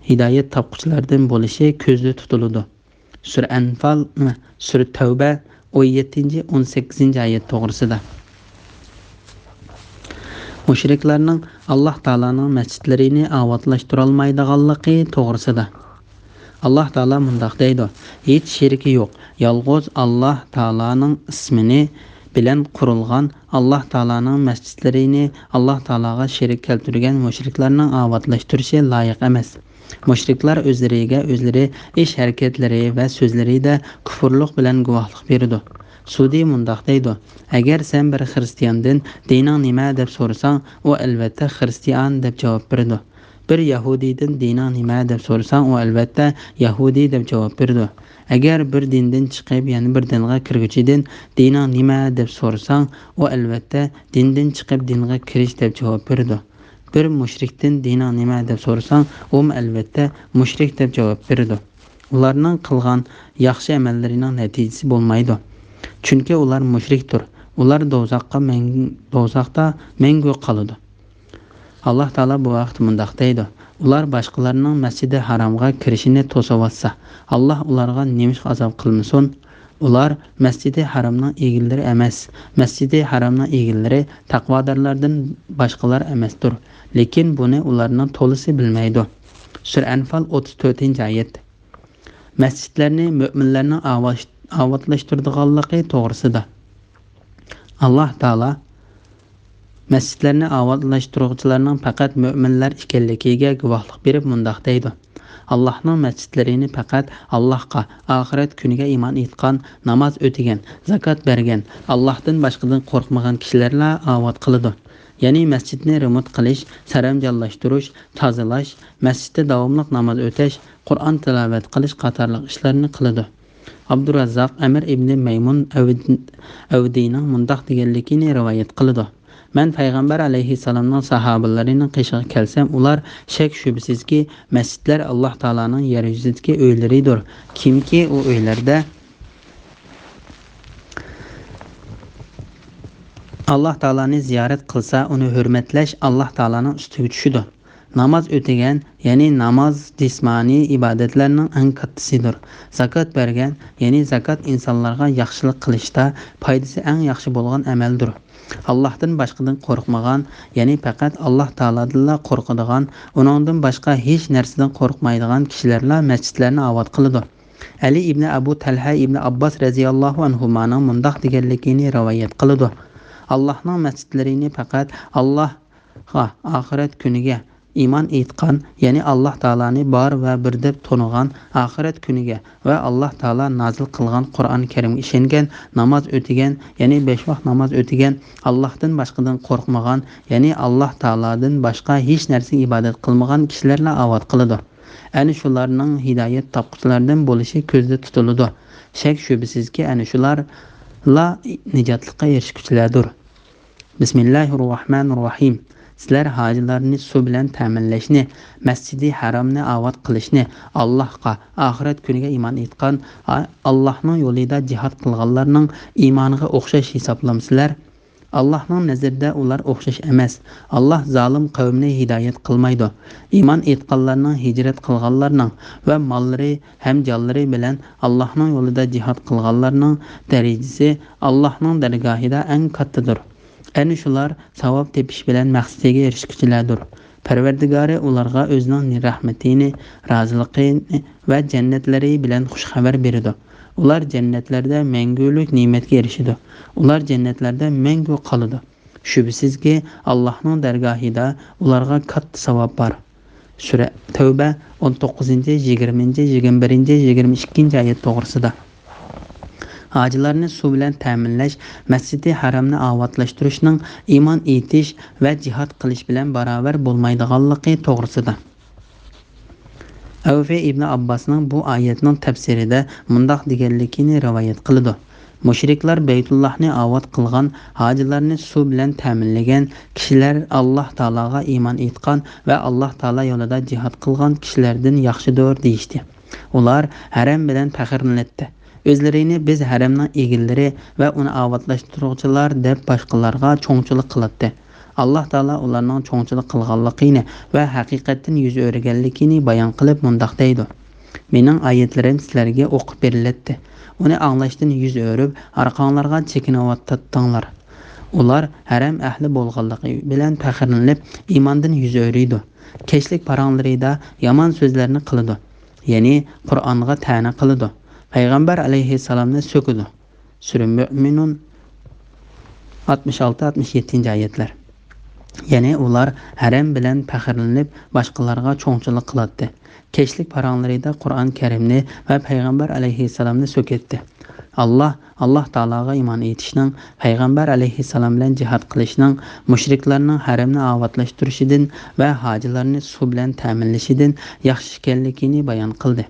ھىدايەت تاپقۇچىلاردىن بولۇشى كۆزدە تۇتۇلىدۇ. سۈرە ئەنفال، سۈرە تەۋبە، ئون يەتتىنچى، ئون سەككىزىنچى ئايەت توغرىسىدا. مۇشرىكلارنىڭ ئاللاھ تائالانىڭ مەسچىتلىرىنى ئاۋاتلاشتۇرالمايدىغانلىقى توغرىسىدا. ئاللاھ تائالا مۇنداق دەيدۇ: ھېچ شېرىكى يوق، يالغۇز ئاللاھ تائالانىڭ ئىسمىنى بىلەن قۇرۇلغان، ئاللاھ تائالانىڭ مەسچىتلىرىنى ئاللاھ تائالاغا شېرىك كەلتۈرگەن مۇشرىكلارنىڭ ئاۋاتلاشتۇرۇشى لايىق ئەمەس. مۇشرىكلار ئۆزلىرىگە ئۆزلىرى ئىش ھەرىكەتلىرى ۋە سۆزلىرىدە كۇفۇرلۇق بىلەن گۇۋاھلىق بېرىدۇ. سۇدى مۇنداق دەيدۇ: ئەگەر سەن بىر خىرىستىياندىن «دىنىڭ نېمە؟» دەپ سورىساڭ، ئۇ ئەلۋەتتە «خىرىستىيان» دەپ جاۋاب بېرىدۇ. بىر يەھۇدىيدىن «دىنىڭ نېمە؟» دەپ سورىساڭ، ئۇ ئەلۋەتتە «يەھۇدىي» دەپ جاۋاب بېرىدۇ. ئەگەر بىر دىندىن چىقىپ يەنە بىر دىنغا كىرگۈچىدىن «دىنىڭ نېمە؟» دەپ سورىساڭ، ئۇ ئەلۋەتتە «دىندىن چىقىپ دىنغا كىرىش» دەپ جاۋاب بېرىدۇ. بىر مۇشرىكتىن «دىنىڭ نېمە؟» دەپ سورىساڭ، ئۇمۇ ئەلۋەتتە «مۇشرىك» دەپ جاۋاب بېرىدۇ. ئۇلارنىڭ قىلغان ياخشى ئەمەللىرىنىڭ نەتىجىسى بولمايدۇ. چۈنكى ئۇلار مۇشرىكتۇر. ئۇلار دوزاخقا مەڭ-، دوزاختا مەڭگۈ قالىدۇ. ئاللاھ تائالا بۇ ھەقتە مۇنداق دەيدۇ: ئۇلار باشقىلارنىڭ مەسجىدى ھارامغا كىرىشىنى توسۇۋاتسا، ئاللاھ ئۇلارغا نېمىشقا ئازاب قىلمىسۇن؟ ئۇلار مەسجىدى ھارامنىڭ ئىگىلىرى ئەمەس. مەسجىدى ھارامنىڭ ئىگىلىرى تەقۋادارلاردىن باشقىلار ئەمەستۇر. لېكىن بۇنى ئۇلارنىڭ تولىسى بىلمەيدۇ. سۈرە ئەنفال، ئوتتۇز تۆتىنچى ئايەت. مەسچىتلەرنى مۆمىنلەرنىڭ ئاۋاش-، ئاۋاتلاشتۇرىدىغانلىقى توغرىسىدا. ئاللاھ تائالا مەسچىتلەرنى ئاۋاتلاشتۇرغۇچىلارنىڭ پەقەت مۆمىنلەر ئىكەنلىكىگە گۇۋاھلىق بېرىپ مۇنداق دەيدۇ: ئاللاھنىڭ مەسچىتلىرىنى پەقەت ئاللاھقا، ئاخىرەت كۈنىگە ئىمان ئېيتقان، ناماز ئۆتىگەن، زاكات بەرگەن، ئاللاھتىن باشقىدىن قورقمىغان كىشىلەرلا ئاۋات قىلىدۇ. يەنى مەسچىتنى رېمونت قىلىش، سەرەمجانلاشتۇرۇش، تازىلاش، مەسچىتتە داۋاملىق ناماز ئۆتەش، قۇرئان تىلاۋەت قىلىش قاتارلىق ئىشلارنى قىلىدۇ. ئابدۇراززاق ئەمىر ئىبنى مەيمۇن ئەۋد-، ئەۋدىينىڭ مۇنداق دېگەنلىكىنى رىۋايەت قىلىدۇ: مەن پەيغەمبەر ئەلەيھىسسالامنىڭ ساھابىلىرىنىڭ قېشىغا كەلسەم، ئۇلار شەك-شۈبھىسىزكى، مەسچىتلەر ئاللاھ تائالانىڭ يەر يۈزىدىكى ئۆيلىرىدۇر. كىمكى ئۇ ئۆيلەردە ئاللاھ تائالانى زىيارەت قىلسا، ئۇنى ھۆرمەتلەش ئاللاھ تائالانىڭ ئۈستىگە چۈشىدۇ. ناماز ئۆتىگەن، يەنى ناماز جىسمانىي ئىبادەتلەرنىڭ ئەڭ كاتتىسىدۇر. زاكات بەرگەن، يەنى زاكات ئىنسانلارغا ياخشىلىق قىلىشتا پايدىسى ئەڭ ياخشى بولغان ئەمەلدۇر. ئاللاھتىن باشقىدىن قورقمىغان، يەنى پەقەت ئاللاھ تائالادىنلا قورقىدىغان، ئۇنىڭدىن باشقا ھېچ نەرسىدىن قورقمايدىغان كىشىلەرلا مەسچىتلەرنى ئاۋات قىلىدۇ. ئەلى ئىبنى ئەبۇ تەلھە ئىبنى ئابباس رەزىياللاھۇ ئەنھۇمانىڭ مۇنداق دېگەنلىكىنى رىۋايەت قىلىدۇ: ئاللاھنىڭ مەسچىتلىرىنى پەقەت ئاللاھقا، ئاخىرەت كۈنىگە ئىمان ئېيتقان، يەنى ئاللاھ تائالانى بار ۋە بىر دەپ تونۇغان، ئاخىرەت كۈنىگە ۋە ئاللاھ تائالا نازىل قىلغان قۇرئان كەرىمگە ئىشەنگەن، ناماز ئۆتىگەن، يەنى بەش ۋاق ناماز ئۆتىگەن، ئاللاھتىن باشقىدىن قورقمىغان، يەنى ئاللاھ تائالادىن باشقا ھېچ نەرسىگە ئىبادەت قىلمىغان كىشىلەرلا ئاۋات قىلىدۇ. ئەنە شۇلارنىڭ ھىدايەت تاپقۇچىلاردىن بولۇشى كۆزدە تۇتۇلىدۇ. شەك-شۈبھىسىزكى، ئەنە شۇلارلا نىجاتلىققا ئېرىشكۈچىلەردۇر. بىسمىللاھىررەھمانىررەھىم. سىلەر ھاجىلارنى سۇ بىلەن تەمىنلەشنى، مەسجىدى ھەرامنى ئاۋات قىلىشنى، ئاللاھقا، ئاخىرەت كۈنىگە ئىمان ئېيتقان، ئا-، ئاللاھنىڭ يولىدا جىھاد قىلغانلارنىڭ ئىمانىغا ئوخشاش ھېسابلامسىلەر؟ ئاللاھنىڭ نەزىرىدە ئۇلار ئوخشاش ئەمەس. ئاللاھ زالىم قەۋمنى ھىدايەت قىلمايدۇ. ئىمان ئېيتقانلارنىڭ، ھىجرەت قىلغانلارنىڭ ۋە ماللىرى ھەم جانلىرى بىلەن ئاللاھنىڭ يولىدا جىھاد قىلغانلارنىڭ دەرىجىسى ئاللاھنىڭ دەرگاھىدا ئەڭ كاتتىدۇر. ئەنە شۇلار ساۋاب تېپىش بىلەن مەقسىتىگە ئېرىشكۈچىلەردۇر. پەرۋەردىگارى ئۇلارغا ئۆزىنىڭ رەھمىتىنى، رازىلىقىنى ۋە جەننەتلىرى بىلەن خۇش خەۋەر بېرىدۇ. ئۇلار جەننەتلەردە مەڭگۈلۈك نېمەتكە ئېرىشىدۇ. ئۇلار جەننەتلەردە مەڭگۈ قالىدۇ. شۈبھىسىزكى، ئاللاھنىڭ دەرگاھىدا ئۇلارغا كاتتا ساۋاب بار. سۈرە تەۋبە، ئون توققۇزىنچى، يىگىرمىنچى، يىگىرمە بىرىنچى، يىگىرمە ئىككىنچى ئايەت توغرىسىدا. ھاجىلارنى سۇ بىلەن تەمىنلەش، مەسجىدى ھەرامنى ئاۋاتلاشتۇرۇشنىڭ ئىمان ئېيتىش ۋە جىھاد قىلىش بىلەن باراۋەر بولمايدىغانلىقى توغرىسىدا. ئەۋفى ئىبنى ئابباسنىڭ بۇ ئايەتنىڭ تەپسىرىدە مۇنداق دېگەنلىكىنى رىۋايەت قىلىدۇ: مۇشرىكلار بەيتۇللاھنى ئاۋات قىلغان، ھاجىلارنى سۇ بىلەن تەمىنلىگەن كىشىلەر ئاللاھ تائالاغا ئىمان ئېيتقان ۋە ئاللاھ تائالا يولىدا جىھاد قىلغان كىشىلەردىن ياخشىدۇر دېيىشتى. ئۇلار ھەرەم بىلەن پەخىرلىنەتتى. ئۆزلىرىنى بىز ھەرەمنىڭ ئىگىلىرى ۋە ئۇنى ئاۋاتلاشتۇرغۇچىلار دەپ باشقىلارغا چوڭچىلىق قىلاتتى. ئاللاھ تائالا ئۇلارنىڭ چوڭچىلىق قىلغانلىقىنى ۋە ھەقىقەتتىن يۈز ئۆرۈگەنلىكىنى بايان قىلىپ مۇنداق دەيدۇ: مېنىڭ ئايەتلىرىم سىلەرگە ئوقۇپ بېرىلەتتى. ئۇنى ئاڭلاشتىن يۈز ئۆرۈپ، ئارقاڭلارغا چېكىنىۋاتاتتىڭلار. ئۇلار ھەرەم ئەھلى بولغانلىقى بىلەن پەخىرلىنىپ، ئىماندىن يۈز ئۆرۈيدۇ. كەچلىك پاراڭلىرىدا يامان سۆزلەرنى قىلىدۇ، يەنى قۇرئانغا تەنە قىلىدۇ، پەيغەمبەر ئەلەيھىسسالامنى سۆكىدۇ. سۈرە مۆمىنۇن، ئاتمىش ئالتە، ئاتمىش يەتتىنچى ئايەتلەر. يەنى ئۇلار ھەرەم بىلەن پەخىرلىنىپ، باشقىلارغا چوڭچىلىق قىلاتتى. كەچلىك پاراڭلىرىدا قۇرئان كەرىمنى ۋە پەيغەمبەر ئەلەيھىسسالامنى سۆكەتتى. ئاللاھ، ئاللاھ تائالاغا ئىمان ئېيتىشنىڭ، پەيغەمبەر ئەلەيھىسسالام بىلەن جىھاد قىلىشنىڭ، مۇشرىكلارنىڭ ھەرەمنى ئاۋاتلاشتۇرۇشىدىن ۋە ھاجىلارنى سۇ بىلەن تەمىنلىشىدىن ياخشى ئىكەنلىكىنى بايان قىلدى.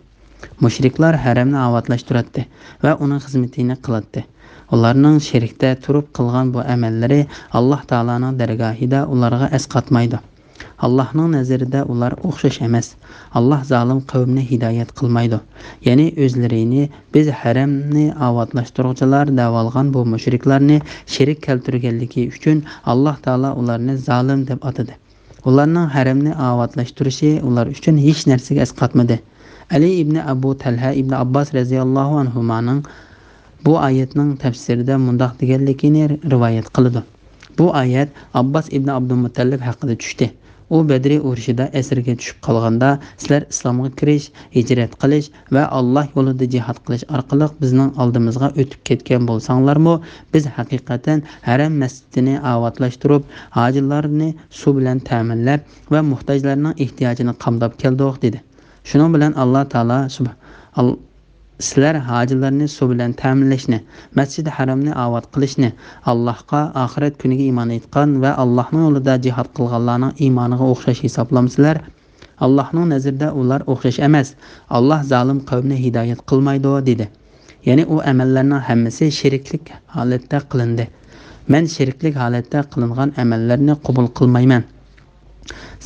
مۇشرىكلار ھەرەمنى ئاۋاتلاشتۇراتتى ۋە ئۇنىڭ خىزمىتىنى قىلاتتى. ئۇلارنىڭ شېرىكتە تۇرۇپ قىلغان بۇ ئەمەللىرى ئاللاھ تائالانىڭ دەرگاھىدا ئۇلارغا ئەسقاتمايدۇ. ئاللاھنىڭ نەزىرىدە ئۇلار ئوخشاش ئەمەس. ئاللاھ زالىم قەۋمنى ھىدايەت قىلمايدۇ. يەنى ئۆزلىرىنى بىز ھەرەمنى ئاۋاتلاشتۇرغۇچىلار دەۋالغان بۇ مۇشرىكلارنى شېرىك كەلتۈرگەنلىكى ئۈچۈن ئاللاھ تائالا ئۇلارنى زالىم دەپ ئاتىدى. ئۇلارنىڭ ھەرەمنى ئاۋاتلاشتۇرۇشى ئۇلار ئۈچۈن ھېچ نەرسىگە ئەسقاتمىدى. ئەلى ئىبنى ئەبۇ تەلھە ئىبنى ئابباس رەزىياللاھۇ ئەنھۇمانىڭ بۇ ئايەتنىڭ تەپسىرىدە مۇنداق دېگەنلىكىنى رىۋايەت قىلىدۇ: بۇ ئايەت ئابباس ئىبنى ئابدۇلمۇتتەلىپ ھەققىدە چۈشتى. ئۇ بەدرى ئۇرۇشىدا ئەسىرگە چۈشۈپ قالغاندا، سىلەر ئىسلامغا كىرىش، ھىجرەت قىلىش ۋە ئاللاھ يولىدا جىھاد قىلىش ئارقىلىق بىزنىڭ ئالدىمىزغا ئۆتۈپ كەتكەن بولساڭلارمۇ، بىز ھەقىقەتەن ھەرەم مەسچىتىنى ئاۋاتلاشتۇرۇپ، ھاجىلارنى سۇ بىلەن تەمىنلەپ ۋە موھتاجلارنىڭ ئېھتىياجىنى قامداپ كەلدۇق، دېدى. شۇنىڭ بىلەن ئاللاھ تائالا سۇب-، ئال-، سىلەر ھاجىلارنى سۇ بىلەن تەمىنلەشنى، مەسچىدى ھەرامنى ئاۋات قىلىشنى، ئاللاھقا، ئاخىرەت كۈنىگە ئىمان ئېيتقان ۋە ئاللاھنىڭ يولىدا جىھاد قىلغانلارنىڭ ئىمانىغا ئوخشاش ھېسابلامسىلەر؟ ئاللاھنىڭ نەزىرىدە ئۇلار ئوخشاش ئەمەس. ئاللاھ زالىم قەۋمنى ھىدايەت قىلمايدۇ، دېدى. يەنى ئۇ ئەمەللەرنىڭ ھەممىسى شېرىكلىك ھالەتتە قىلىندى. مەن شېرىكلىك ھالەتتە قىلىنغان ئەمەللەرنى قوبۇل قىلمايمەن.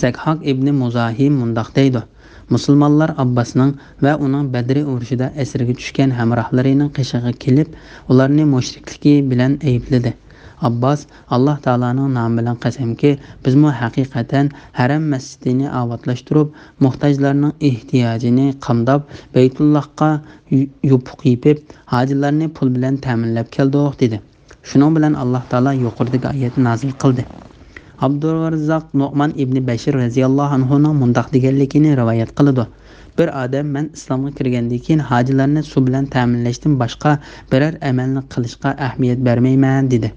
زەكھاك ئىبنى مۇزاھىم مۇنداق دەيدۇ: مۇسۇلمانلار ئابباسنىڭ ۋە ئۇنىڭ بەدرى ئۇرۇشىدا ئەسىرگە چۈشكەن ھەمراھلىرىنىڭ قېشىغا كېلىپ، ئۇلارنى مۇشرىكلىكى بىلەن ئەيىبلىدى. ئابباس: ئاللاھ تائالانىڭ نامى بىلەن قەسەمكى، بىزمۇ ھەقىقەتەن ھەرەم مەسچىتىنى ئاۋاتلاشتۇرۇپ، موھتاجلارنىڭ ئېھتىياجىنى قامداپ، بەيتۇللاھقا يۇ-، يوپۇق يېپىپ، ھاجىلارنى پۇل بىلەن تەمىنلەپ كەلدۇق، دېدى. شۇنىڭ بىلەن ئاللاھ تائالا يۇقىرىدىكى ئايەتنى نازىل قىلدى. ئابدۇرراززاق نۇئمان ئىبنى بەشىر رەزىياللاھۇ ئەنھۇنىڭ مۇنداق دېگەنلىكىنى رىۋايەت قىلىدۇ: بىر ئادەم، مەن ئىسلامغا كىرگەندىن كېيىن ھاجىلارنى سۇ بىلەن تەمىنلەشتىن باشقا بىرەر ئەمەلنى قىلىشقا ئەھمىيەت بەرمەيمەن، دېدى.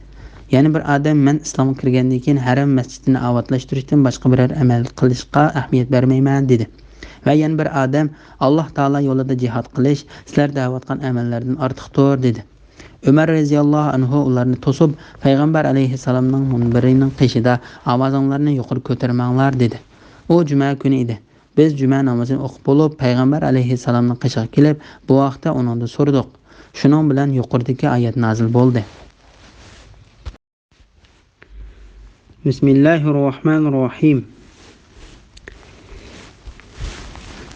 يەنە بىر ئادەم، مەن ئىسلامغا كىرگەندىن كېيىن ھەرەم مەسچىتىنى ئاۋاتلاشتۇرۇشتىن باشقا بىرەر ئەمەل قىلىشقا ئەھمىيەت بەرمەيمەن، دېدى. ۋە يەنە بىر ئادەم، ئاللاھ تائالا يولىدا جىھاد قىلىش سىلەر دەۋاتقان ئەمەللەردىن ئارتۇقتۇر، دېدى. ئۆمەر رەزىياللاھۇ ئەنھۇ ئۇلارنى توسۇپ، پەيغەمبەر ئەلەيھىسسالامنىڭ مۇنبىرىنىڭ قېشىدا، ئاۋازىڭلارنى يۇقىرى كۆتۈرمەڭلار، دېدى. ئۇ جۈمە كۈنى ئىدى. بىز جۈمە نامىزىنى ئوقۇپ بولۇپ، پەيغەمبەر ئەلەيھىسسالامنىڭ قېشىغا كېلىپ، بۇ ھەقتە ئۇنىڭدىن سورىدۇق. شۇنىڭ بىلەن يۇقىرىدىكى ئايەت نازىل بولدى. بىسمىللاھىررەھمانىررەھىم.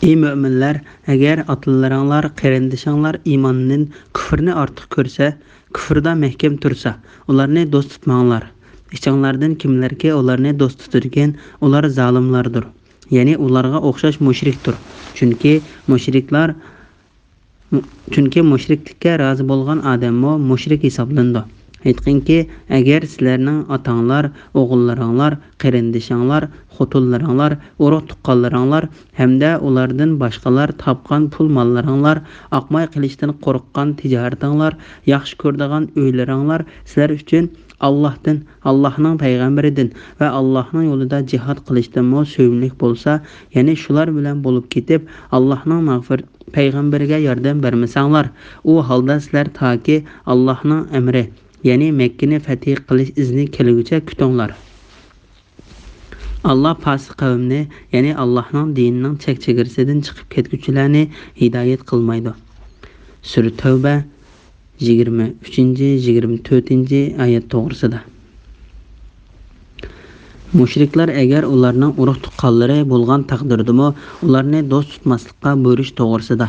ئى مۆمىنلەر، ئەگەر ئاتىلىرىڭلار، قېرىندىشىڭلار ئىماندىن كۇفرنى ئارتۇق كۆرسە، كۇفردا مەھكەم تۇرسا، ئۇلارنى دوست تۇتماڭلار. ئىچىڭلاردىن كىملەركى ئۇلارنى دوست تۇتىدىكەن، ئۇلار زالىملاردۇر. يەنى ئۇلارغا ئوخشاش مۇشرىكتۇر. چۈنكى مۇشرىكلار چۈنكى مۇشرىكلىككە رازى بولغان ئادەممۇ مۇشرىك ھېسابلىنىدۇ. ئېيتقىنكى، ئەگەر سىلەرنىڭ ئاتاڭلار، ئوغۇللىرىڭلار، قېرىندىشىڭلار، خوتۇنلىرىڭلار، ئۇرۇق-تۇغقانلىرىڭلار ھەمدە ئۇلاردىن باشقىلار تاپقان پۇل-ماللىرىڭلار، ئاقماي قېلىشتىن قورققان تىجارىتىڭلار، ياخشى كۆرىدىغان ئۆيلىرىڭلار سىلەر ئۈچۈن ئاللاھتىن، ئاللاھنىڭ پەيغەمبىرىدىن ۋە ئاللاھنىڭ يولىدا جىھاد قىلىشتىنمۇ سۆيۈملۈك بولسا، يەنى شۇلار بىلەن بولۇپ كېتىپ، ئاللاھنىڭ مەغپىرىتى پەيغەمبىرگە ياردەم بەرمىسەڭلار، ئۇ ھالدا سىلەر تاكى ئاللاھنىڭ ئەمرى، يەنى مەككىنى فەتھى قىلىش ئىزنى كەلگۈچە كۈتۈڭلار. ئاللاھ پاسىق قەۋمنى، يەنى ئاللاھنىڭ دىنىنىڭ چەك-چېگرىسىدىن چىقىپ كەتكۈچىلەرنى ھىدايەت قىلمايدۇ. سۈرە تەۋبە، يىگىرمە ئۈچىنچى، يىگىرمە تۆتىنچى ئايەت توغرىسىدا. مۇشرىكلار ئەگەر ئۇلارنىڭ ئۇرۇق-تۇغقانلىرى بولغان تەقدىردىمۇ ئۇلارنى دوست تۇتماسلىققا بۇيرۇش توغرىسىدا.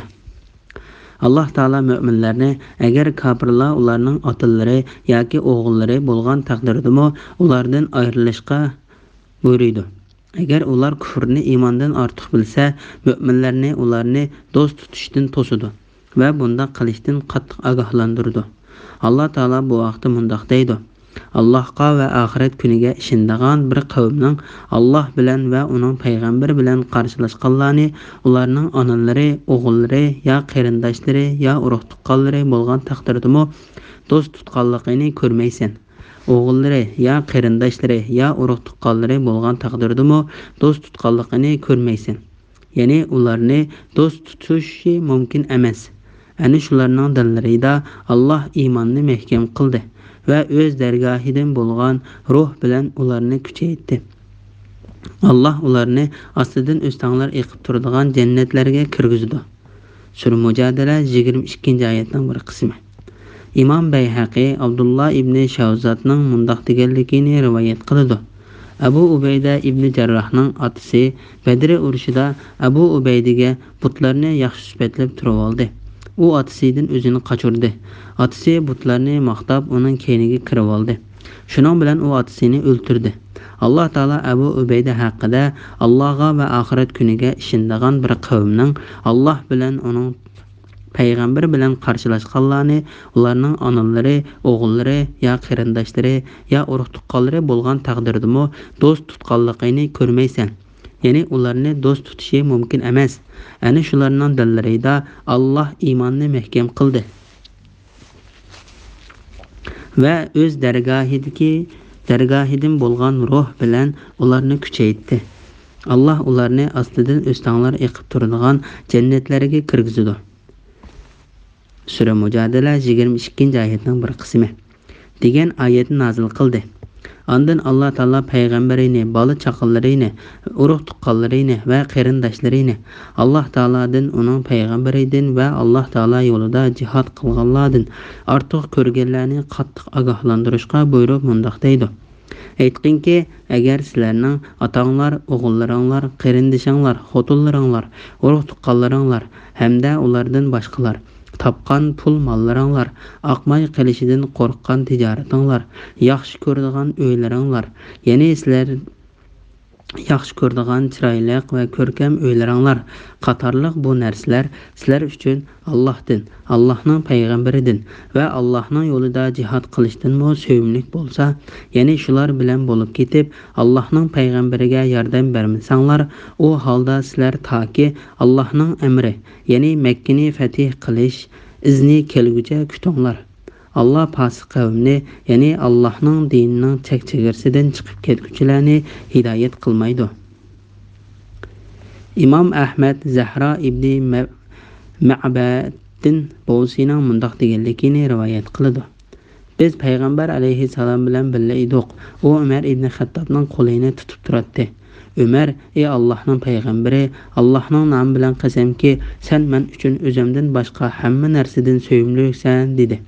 ئاللاھ تائالا مۆمىنلەرنى ئەگەر كاپىرلار ئۇلارنىڭ ئاتىلىرى ياكى ئوغۇللىرى بولغان تەقدىردىمۇ ئۇلاردىن ئايرىلىشقا بۇيرۇيدۇ. ئەگەر ئۇلار كۇفرنى ئىماندىن ئارتۇق بىلسە، مۆمىنلەرنى ئۇلارنى دوست تۇتۇشتىن توسىدۇ ۋە بۇنداق قىلىشتىن قاتتىق ئاگاھلاندۇرىدۇ. ئاللاھ تائالا بۇ ھەقتە مۇنداق دەيدۇ: ئاللاھقا ۋە ئاخىرەت كۈنىگە ئىشىنىدىغان بىر قەۋمنىڭ ئاللاھ بىلەن ۋە ئۇنىڭ پەيغەمبىرى بىلەن قارشىلاشقانلارنى ئۇلارنىڭ ئانىلىرى، ئوغۇللىرى يا قېرىنداشلىرى يا ئۇرۇق-تۇغقانلىرى بولغان تەقدىردىمۇ دوست تۇتقانلىقىنى كۆرمەيسەن. ئوغۇللىرى يا قېرىنداشلىرى يا ئۇرۇق-تۇغقانلىرى بولغان تەقدىردىمۇ دوست تۇتقانلىقىنى كۆرمەيسەن. يەنى ئۇلارنى دوست تۇتۇشى مۇمكىن ئەمەس. ئەنە شۇلارنىڭ دىللىرىدا ئاللاھ ئىماننى مەھكەم قىلدى ۋە ئۆز دەرگاھىدىن بولغان روھ بىلەن ئۇلارنى كۈچەيتتى. ئاللاھ ئۇلارنى ئاستىدىن ئۆستەڭلەر ئېقىپ تۇرىدىغان جەننەتلەرگە كىرگۈزىدۇ. سۈرە مۇجادىلە، يىگىرمە ئىككىنچى ئايەتنىڭ بىر قىسمى. ئىمام بەيھەقى ئابدۇللا ئىبنى شەۋزاتنىڭ مۇنداق دېگەنلىكىنى رىۋايەت قىلىدۇ: ئەبۇ ئۇبەيدە ئىبنى جەرراھنىڭ ئاتىسى بەدرى ئۇرۇشىدا ئەبۇ ئۇبەيدىگە بۇتلارنى ياخشى سۈپەتلەپ تۇرۇۋالدى. ئۇ ئاتىسىدىن ئۆزىنى قاچۇردى. ئاتىسى بۇتلارنى ماختاپ، ئۇنىڭ كەينىگە كىرىۋالدى. شۇنىڭ بىلەن ئۇ ئاتىسىنى ئۆلتۈردى. ئاللا تائالا ئەبۇ ئۇبەيدە ھەققىدە ئاللاغا ۋە ئاخىرەت كۈنىگە ئىشىنىدىغان بىر قەۋمنىڭ ئاللا بىلەن ئۇنىڭ پەيغەمبىرى بىلەن قارشىلاشقانلارنى، ئۇلارنىڭ ئانىلىرى، ئوغۇللىرى يا قېرىنداشلىرى يا ئۇرۇق-تۇغقانلىرى بولغان تەقدىردىمۇ دوست تۇتقانلىقىنى كۆرمەيسەن. يەنى ئۇلارنى دوست تۇتۇشى مۇمكىن ئەمەس. ئەنە شۇلارنىڭ دىللىرىدا ئاللا ئىماننى مەھكەم قىلدى. ۋە ئۆز دەرگاھىدىكى، دەرگاھىدىن بولغان روھ بىلەن ئۇلارنى كۈچەيتتى. ئاللا ئۇلارنى ئاستىدىن ئۆستەڭلار ئېقىپ تۇرىدىغان جەننەتلەرگە كىرگۈزىدۇ. سۈرە مۇجادىلە، يىگىرمە ئىككىنچى ئايەتنىڭ بىر قىسمى، دېگەن ئايەتنى نازىل قىلدى. ئاندىن ئاللا تائالا پەيغەمبىرىنى، بالا-چاقىلىرىنى، ئۇرۇق-تۇغقانلىرىنى ۋە قېرىنداشلىرىنى ئاللا تائالادىن، ئۇنىڭ پەيغەمبىرىدىن ۋە ئاللا تائالا يولىدا جىھاد قىلغانلاردىن ئارتۇق كۆرگەنلەرنى قاتتىق ئاگاھلاندۇرۇشقا بۇيرۇپ مۇنداق دەيدۇ: ئېيتقىنكى، ئەگەر سىلەرنىڭ ئاتاڭلار، ئوغۇللىرىڭلار، قېرىندىشىڭلار، خوتۇنلىرىڭلار، ئۇرۇق-تۇغقانلىرىڭلار ھەمدە ئۇلاردىن باشقىلار، تاپقان پۇل-ماللىرىڭلار، ئاقماي قېلىشىدىن قورققان تىجارىتىڭلار، ياخشى كۆرىدىغان ئۆيلىرىڭلار، يەنى سىلەر ياخشى كۆرىدىغان چىرايلىق ۋە كۆركەم ئۆيلىرىڭلار قاتارلىق بۇ نەرسىلەر سىلەر ئۈچۈن ئاللاھتىن، ئاللاھنىڭ پەيغەمبىرىدىن ۋە ئاللاھنىڭ يولىدا جىھاد قىلىشتىنمۇ سۆيۈملۈك بولسا، يەنى شۇلار بىلەن بولۇپ كېتىپ، ئاللاھنىڭ پەيغەمبىرىگە ياردەم بەرمىسەڭلار، ئۇ ھالدا سىلەر تاكى ئاللاھنىڭ ئەمرى، يەنى مەككىنى فەتھ قىلىش ئىزنى كەلگۈچە كۈتۈڭلار. ئاللا پاسىق قەۋمنى، يەنى ئاللاھنىڭ دىنىنىڭ چەك-چېگرىسىدىن چىقىپ كەتكۈچىلەرنى ھىدايەت قىلمايدۇ. ئىمام ئەھمەد زەھرا ئىبنى مە-، مەبەدتىن بوۋىسىنىڭ مۇنداق دېگەنلىكىنى رىۋايەت قىلىدۇ: بىز پەيغەمبەر ئەلەيھىسسالام بىلەن بىللە ئىدۇق. ئۇ ئۆمەر ئىبنى خەتتابنىڭ قولىنى تۇتۇپ تۇراتتى. ئۆمەر: «ئى ئاللاھنىڭ پەيغەمبىرى، ئاللاھنىڭ نامى بىلەن قەسەمكى، سەن مەن ئۈچۈن ئۆزۈمدىن باشقا ھەممە نەرسىدىن سۆيۈملۈكسەن» دېدى.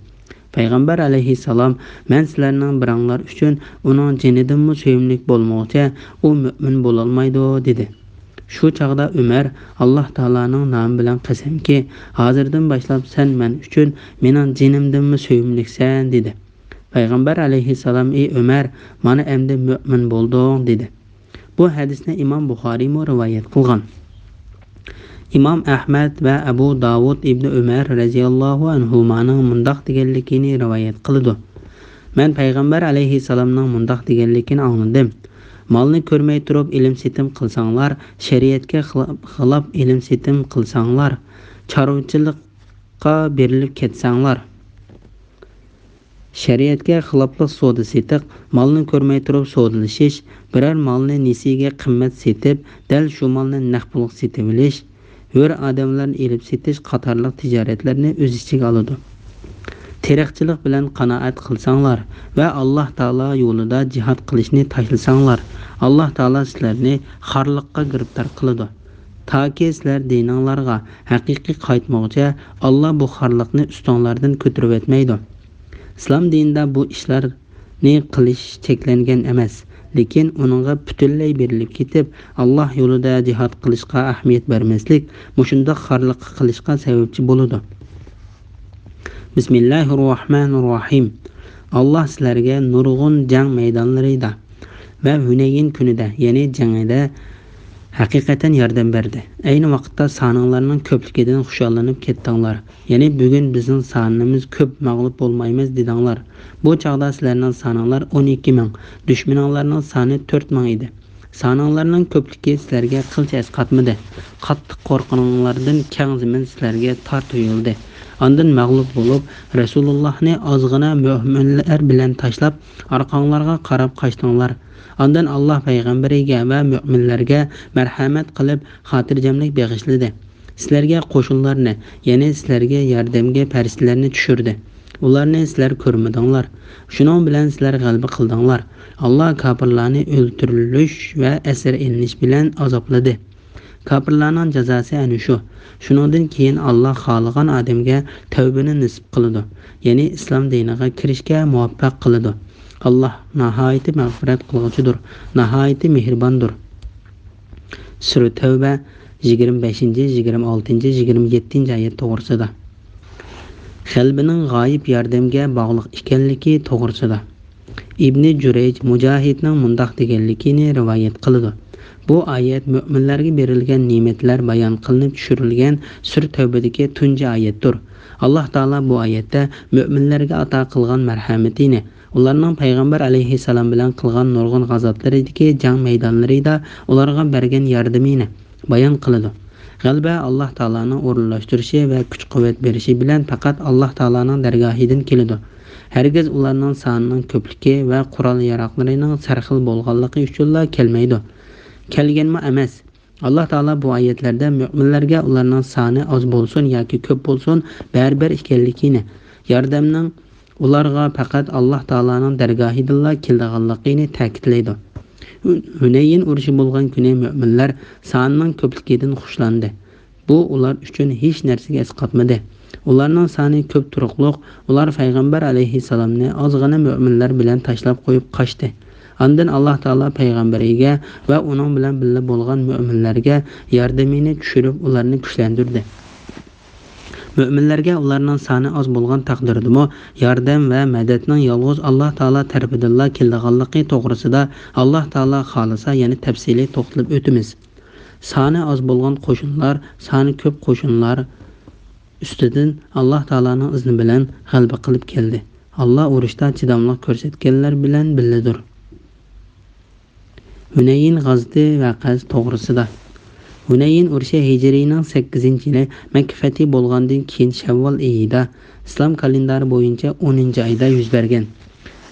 پەيغەمبەر ئەلەيھىسسالام: «مەن سىلەرنىڭ بىرەڭلار ئۈچۈن ئۇنىڭ جېنىدىنمۇ سۆيۈملۈك بولمىغۇچە، ئۇ مۆمىن بولالمايدۇ» دېدى. شۇ چاغدا ئۆمەر: «ئاللاھ تائالانىڭ نامى بىلەن قەسەمكى، ھازىردىن باشلاپ سەن مەن ئۈچۈن مېنىڭ جېنىمدىنمۇ سۆيۈملۈكسەن» دېدى. پەيغەمبەر ئەلەيھىسسالام: «ئى ئۆمەر، مانا ئەمدى مۆمىن بولدۇڭ» دېدى. بۇ ھەدىسنى ئىمام بۇخارىيمۇ رىۋايەت قىلغان. ئىمام ئەھمەد ۋە ئەبۇ داۋۇد ئىبنى ئۆمەر رەزىياللاھۇ ئەنھۇمانىڭ مۇنداق دېگەنلىكىنى رىۋايەت قىلىدۇ: مەن پەيغەمبەر ئەلەيھىسسالامنىڭ مۇنداق دېگەنلىكىنى ئاڭلىدىم: مالنى كۆرمەي تۇرۇپ ئېلىم-سېتىم قىلساڭلار، شەرىئەتكە خىلا-، خىلاپ ئېلىم-سېتىم قىلساڭلار، چارۋىچىلىققا بېرىلىپ كەتسەڭلار، شەرىئەتكە خىلاپلىق سودا-سېتىق، مالنى كۆرمەي تۇرۇپ سودىلىشىش، بىرەر مالنى نېسىگە قىممەت سېتىپ، دەل شۇ مالنى نەق پۇلغا سېتىۋېلىش، ھۆر ئادەملەرنى ئېلىپ سېتىش قاتارلىق تىجارەتلەرنى ئۆز ئىچىگە ئالىدۇ. تېرىقچىلىق بىلەن قانائەت قىلساڭلار ۋە ئاللاھ تائالا يولىدا جىھاد قىلىشنى تاشلىساڭلار، ئاللاھ تائالا سىلەرنى خارلىققا گىرىپتار قىلىدۇ. تاكى سىلەر دىنىڭلارغا ھەقىقىي قايتمىغۇچە، ئاللاھ بۇ خارلىقنى ئۈستۈڭلاردىن كۆتۈرۈۋەتمەيدۇ. ئىسلام دىنىدا بۇ ئىشلارنى قىلىش چەكلەنگەن ئەمەس، لېكىن ئۇنىڭغا پۈتۈنلەي بېرىلىپ كېتىپ، ئاللاھ يولىدا جىھاد قىلىشقا ئەھمىيەت بەرمەسلىك مۇشۇنداق خارلىققا قىلىشقا سەۋەبچى بولىدۇ. بىسمىللاھىررەھمانىررەھىم. ئاللاھ سىلەرگە نۇرغۇن جەڭ مەيدانلىرىدا ۋە ھۈنەيىن كۈنىدە، يەنى جەڭدە ھەقىقەتەن ياردەم بەردى. ئەينى ۋاقىتتا سانىڭلارنىڭ كۆپلۈكىدىن خۇشاللىنىپ كەتتىڭلار. يەنى بۈگۈن بىزنىڭ سانىمىز كۆپ، مەغلۇپ بولمايمىز دېدىڭلار. بۇ چاغدا سىلەرنىڭ سانىڭلار ئون ئىككى مىڭ، دۈشمىنىڭلارنىڭ سانى تۆت مىڭ ئىدى. سانىڭلارنىڭ كۆپلۈكى سىلەرگە قىلچە ئەسقاتمىدى. قاتتىق قورققىنىڭلاردىن كەڭ زېمىن سىلەرگە تار تۇيۇلدى. ئاندىن مەغلۇپ بولۇپ، رەسۇلۇللاھنى ئازغىنە مۆمىنلەر بىلەن تاشلاپ، ئارقاڭلارغا قاراپ قاچتىڭلار. ئاندىن ئاللاھ پەيغەمبىرىگە ۋە مۆمىنلەرگە مەرھەمەت قىلىپ، خاتىرجەملىك بېغىشلىدى. سىلەرگە قوشۇنلارنى، يەنى سىلەرگە ياردەمگە پەرىشتىلەرنى چۈشۈردى. ئۇلارنى سىلەر كۆرمىدىڭلار. شۇنىڭ بىلەن سىلەر غەلىبە قىلدىڭلار. ئاللاھ كاپىرلارنى ئۆلتۈرۈلۈش ۋە ئەسىر ئېلىنىش بىلەن ئازابلىدى. كاپىرلارنىڭ جازاسى ئەنە شۇ. شۇنىڭدىن كېيىن ئاللاھ خالىغان ئادەمگە تەۋبىنى نېسىپ قىلىدۇ، يەنى ئىسلام دىنىغا كىرىشكە مۇۋەپپەق قىلىدۇ. ئاللاھ ناھايىتى مەغپىرەت قىلغۇچىدۇر، ناھايىتى مېھرىباندۇر. سۈرە تەۋبە، يىگىرمە بەشىنچى، يىگىرمە ئالتىنچى، يىگىرمە يەتتىنچى ئايەت توغرىسىدا. غەلىبىنىڭ غايىب ياردەمگە باغلىق ئىكەنلىكى توغرىسىدا. ئىبنى جۇرەيج مۇجاھىدنىڭ مۇنداق دېگەنلىكىنى رىۋايەت قىلىدۇ: بۇ ئايەت مۆمىنلەرگە بېرىلگەن نېمەتلەر بايان قىلىنىپ چۈشۈرۈلگەن سۈرە تەۋبىدىكى تۇنجى ئايەتتۇر. ئاللاھ تائالا بۇ ئايەتتە مۆمىنلەرگە ئاتا قىلغان مەرھەمىتىنى، ئۇلارنىڭ پەيغەمبەر ئەلەيھىسسالام بىلەن قىلغان نۇرغۇن غازاتلىرىدىكى جەڭ مەيدانلىرىدا ئۇلارغا بەرگەن ياردىمىنى بايان قىلىدۇ. غەلىبە ئاللاھ تائالانىڭ ئورۇنلاشتۇرۇشى ۋە كۈچ-قۇۋۋەت بېرىشى بىلەن پەقەت ئاللاھ تائالانىڭ دەرگاھىدىن كېلىدۇ. ھەرگىز ئۇلارنىڭ سانىنىڭ كۆپلۈكى ۋە قورال-ياراغلىرىنىڭ سەرخىل بولغانلىقى ئۈچۈنلا كەلمەيدۇ. كەلگەنمۇ ئەمەس. ئاللاھ تائالا بۇ ئايەتلەردە مۆمىنلەرگە ئۇلارنىڭ سانى ئاز بولسۇن ياكى كۆپ بولسۇن، بەرىبىر ئىكەنلىكىنى، ياردەمنىڭ ئۇلارغا پەقەت ئاللاھ تائالانىڭ دەرگاھىدىنلا كېلىدىغانلىقىنى تەكىتلەيدۇ. ھۈنەيىن ئۇرۇشى بولغان كۈنى مۆمىنلەر سانىنىڭ كۆپلۈكىدىن خۇشلاندى. بۇ ئۇلار ئۈچۈن ھېچ نەرسىگە ئەسقاتمىدى. ئۇلارنىڭ سانى كۆپ تۇرۇقلۇق، ئۇلار پەيغەمبەر ئەلەيھىسسالامنى ئازغىنە مۆمىنلەر بىلەن تاشلاپ قويۇپ قاچتى. ئاندىن ئاللاھ تائالا پەيغەمبىرىگە ۋە ئۇنىڭ بىلەن بىللە بولغان مۆمىنلەرگە ياردىمىنى چۈشۈرۈپ، ئۇلارنى كۈچلەندۈردى. مۆمىنلەرگە ئۇلارنىڭ سانى ئاز بولغان تەقدىردىمۇ، ياردەم ۋە مەدەتنىڭ يالغۇز ئاللاھ تائالا تەرىپىدىنلا كېلىدىغانلىقى توغرىسىدا ئاللاھ تائالا خالىسا يەنە تەپسىلىي توختىلىپ ئۆتىمىز. سانى ئاز بولغان قوشۇنلار سانى كۆپ قوشۇنلار ئۈستىدىن ئاللاھ تائالانىڭ ئىزنى بىلەن غەلىبە قىلىپ كەلدى. ئاللاھ ئۇرۇشتا چىداملىق كۆرسەتكەنلەر بىلەن بىللىدۇر. ھۈنەيىن غازىتى ۋەقەسى توغرىسىدا. ھۈنەيىن ئۇرۇشى ھىجرىينىڭ سەككىزىنچى يىلى، مەككە فەتھى بولغاندىن كېيىن شەۋۋال ئېيىدا، ئىسلام كالېندارى بويىچە ئونىنچى ئايدا يۈز بەرگەن.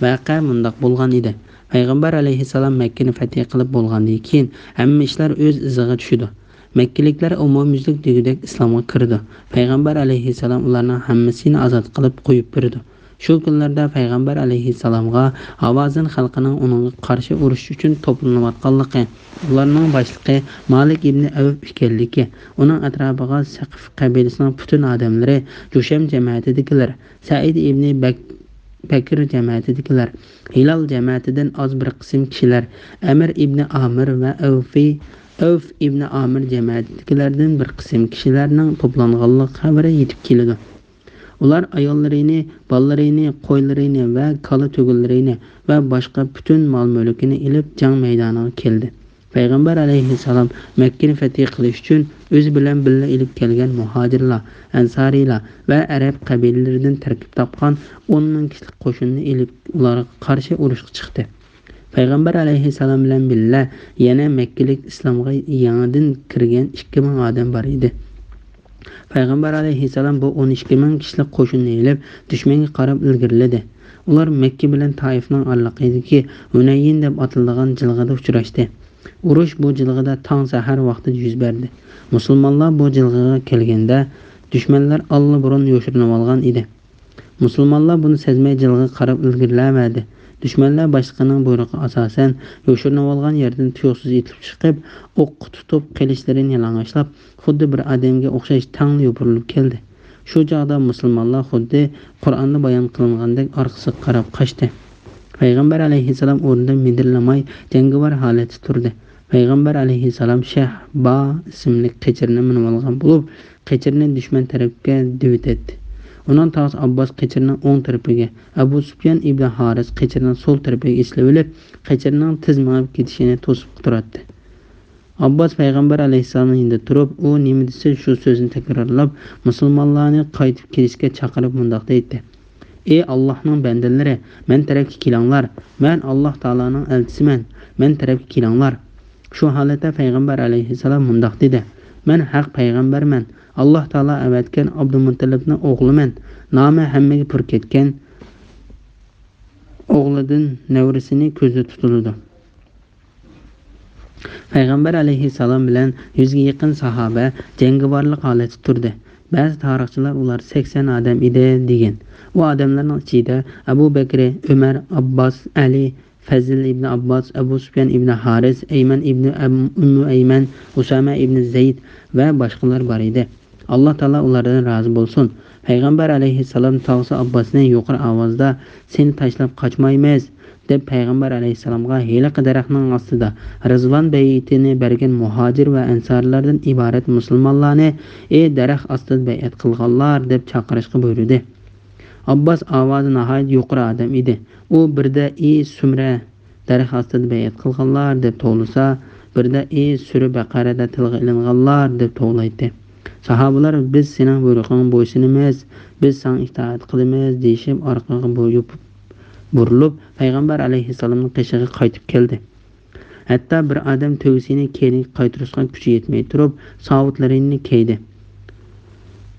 ۋەقە مۇنداق بولغان ئىدى. پەيغەمبەر ئەلەيھىسسالام مەككىنى فەتھى قىلىپ بولغاندىن كېيىن، ھەممە ئىشلار ئۆز ئىزىغا چۈشىدۇ. مەككىلىكلەر ئومۇميۈزلۈك دېگۈدەك ئىسلامغا كىرىدۇ. پەيغەمبەر ئەلەيھىسسالام ئۇلارنىڭ ھەممىسىنى ئازاد قىلىپ قويۇپ بېرىدۇ. شۇ كۈنلەردە پەيغەمبەر ئەلەيھىسسالامغا ھاۋازىن خەلقىنىڭ ئۇنىڭغا قارشى ئۇرۇش ئۈچۈن توپلىنىۋاتقانلىقى، ئۇلارنىڭ باشلىقى مالىك ئىبنى ئەۋف ئىكەنلىكى، ئۇنىڭ ئەتراپىغا سەقىف قەبىلىسىنىڭ پۈتۈن ئادەملىرى، جۇشەم جەمەتىدىكىلەر، سەئىد ئىبنى بەك-، بەكر جەمەتىدىكىلەر، ھىلال جەمەتىدىن ئاز بىر قىسىم كىشىلەر، ئەمىر ئىبنى ئامىر ۋە ئەۋفى، ئەۋف ئىبنى ئامىر جەمەتىدىكىلەردىن بىر قىسىم كىشىلەرنىڭ توپلانغانلىق خەۋىرى يېتىپ كېلىدۇ. ئۇلار ئاياللىرىنى، بالىلىرىنى، قويلىرىنى ۋە كالا تۆگىلىرىنى ۋە باشقا پۈتۈن مال-مۈلكىنى ئېلىپ، جەڭ مەيدانىغا كەلدى. پەيغەمبەر ئەلەيھىسسالام مەككىنى فەتھى قىلىش ئۈچۈن ئۆزى بىلەن بىللە ئېلىپ كەلگەن مۇھاجىرلار، ئەنسارىيلار ۋە ئەرەب قەبىلىلىرىدىن تەركىب تاپقان ئون مىڭ كىشىلىك قوشۇننى ئېلىپ، ئۇلارغا قارشى ئۇرۇشقا چىقتى. پەيغەمبەر ئەلەيھىسسالام بىلەن بىللە يەنە مەككىلىك ئىسلامغا يېڭىدىن كىرگەن ئىككى مىڭ ئادەم بار ئىدى. پەيغەمبەر ئەلەيھىسسالام بۇ ئون ئىككى مىڭ كىشىلىك قوشۇننى ئېلىپ، دۈشمەنگە قاراپ ئىلگىرىلىدى. ئۇلار مەككە بىلەن تائىفنىڭ ئارىلىقىدىكى ھۈنەيىن دەپ ئاتىلىدىغان جىلغىدا ئۇچراشتى. ئۇرۇش بۇ جىلغىدا تاڭ سەھەر ۋاقتىدا يۈز بەردى. مۇسۇلمانلار بۇ جىلغىغا كەلگەندە، دۈشمەنلەر ئاللىبۇرۇن يوشۇرۇنۇۋالغان ئىدى. مۇسۇلمانلار بۇنى سەزمەي جىلغىغا قاراپ ئىلگىرىلەۋەردى. دۈشمەنلەر باشلىقىنىڭ بۇيرۇقىغا ئاساسەن، يوشۇرۇنۇۋالغان يەردىن تۇيۇقسىز ئېتىلىپ چىقىپ، ئوققا تۇتۇپ، قىلىچلىرىنى يالىڭاچلاپ، خۇددى بىر ئادەمگە ئوخشاش تەڭلا يوپۇرۇلۇپ كەلدى. شۇ چاغدا مۇسۇلمانلار خۇددى قۇرئاندا بايان قىلىنغاندەك ئارقىسىغا قاراپ قاچتى. پەيغەمبەر ئەلەيھىسسالام ئورنىدىن مىدىرلىماي، جەڭگىۋار ھالەتتە تۇردى. پەيغەمبەر ئەلەيھىسسالام شەھبا ئىسىملىك قېچىرنى مىنىۋالغان بولۇپ، قېچىرنى دۈشمەن تەرەپكە دېۋىتەتتى. ئۇنىڭ تاغىسى ئابباس قېچىرنىڭ ئوڭ تەرىپىگە، ئەبۇ سۇپيان ئىبنى ھارىس قېچىرنىڭ سول تەرىپىگە ئېسىلىۋېلىپ، قېچىرنىڭ تېز مېڭىپ كېتىشىنى توسۇپ تۇراتتى. ئابباس پەيغەمبەر ئەلەيھىسسالامنىڭ يېنىدا تۇرۇپ، ئۇ نېمە دېسە شۇ سۆزنى تەكرارلاپ، مۇسۇلمانلارنى قايتىپ كېلىشكە چاقىرىپ مۇنداق دەيتتى: «ئى ئاللاھنىڭ بەندىلىرى، مەن تەرەپكە كېلىڭلار! مەن ئاللاھ تائالانىڭ ئەلچىسىمەن، مەن تەرەپكە كېلىڭلار!» شۇ ھالەتتە پەيغەمبەر ئەلەيھىسسالام مۇنداق دېدى: «مەن ھەق پەيغەمبەرمەن، ئاللاھ تائالا ئەۋەتكەن ئابدۇمۇتتەلىپنىڭ ئوغلىمەن. نامى ھەممىگە پۈر كەتكەن ئوغلىدىن نەۋرىسىنى كۆزدە تۇتۇلىدۇ.» پەيغەمبەر ئەلەيھىسسالام بىلەن يۈزگە يېقىن ساھابە جەڭگىۋارلىق ھالەتتە تۇردى. بەزى تارىخچىلار ئۇلار سەكسەن ئادەم ئىدى دېگەن. ئۇ ئادەملەرنىڭ ئىچىدە ئەبۇ بەكرى، ئۆمەر، ئابباس، ئەلى، فەزل ئىبنى ئابباس، ئەبۇ سۇپيان ئىبنى ھارىس، ئەيمەن ئىبنى ئەم-، ئۈممۇ ئەيمەن، ئۇسامە ئىبنى زەيد ۋە باشقىلار بار ئىدى. ئاللاھ تائالا ئۇلاردىن رازى بولسۇن. پەيغەمبەر ئەلەيھىسسالام تاغىسى ئابباسنى يۇقىرى ئاۋازدا، «سېنى تاشلاپ قاچمايمىز» دەپ، پەيغەمبەر ئەلەيھىسسالامغا ھېلىقى دەرەخنىڭ ئاستىدا رىزۋان بەيئىتىنى بەرگەن مۇھاجىر ۋە ئەنسارىيلاردىن ئىبارەت مۇسۇلمانلارنى، «ئى دەرەخ ئاستىدا بەيئەت قىلغانلار!» دەپ چاقىرىشقا بۇيرۇدى. ئابباس ئاۋازى ناھايىتى يۇقىرى ئادەم ئىدى. ئۇ بىردە ئى سۇمرە دەرەخ ئاستىدا بەيئەت قىلغانلار دەپ توۋلىسا، بىردە ئى سۈرە بەقەرەدە تىلغا ئېلىنغانلار دەپ توۋلايتتى. ساھابىلار، بىز سېنىڭ بۇيرۇقۇڭغا بويسۇنىمىز، بىز ساڭا ئىتائەت قىلىمىز دېيىشىپ ئارقىغا بۇيرۇپ، بۇرۇلۇپ پەيغەمبەر ئەلەيھىسسالامنىڭ قېشىغا قايتىپ كەلدى. ھەتتا بىر ئادەم تۆگىسىنى كەينىگە قايتۇرۇشقا كۈچى يەتمەي تۇرۇپ، ساۋۇتلىرىنى كىيدى.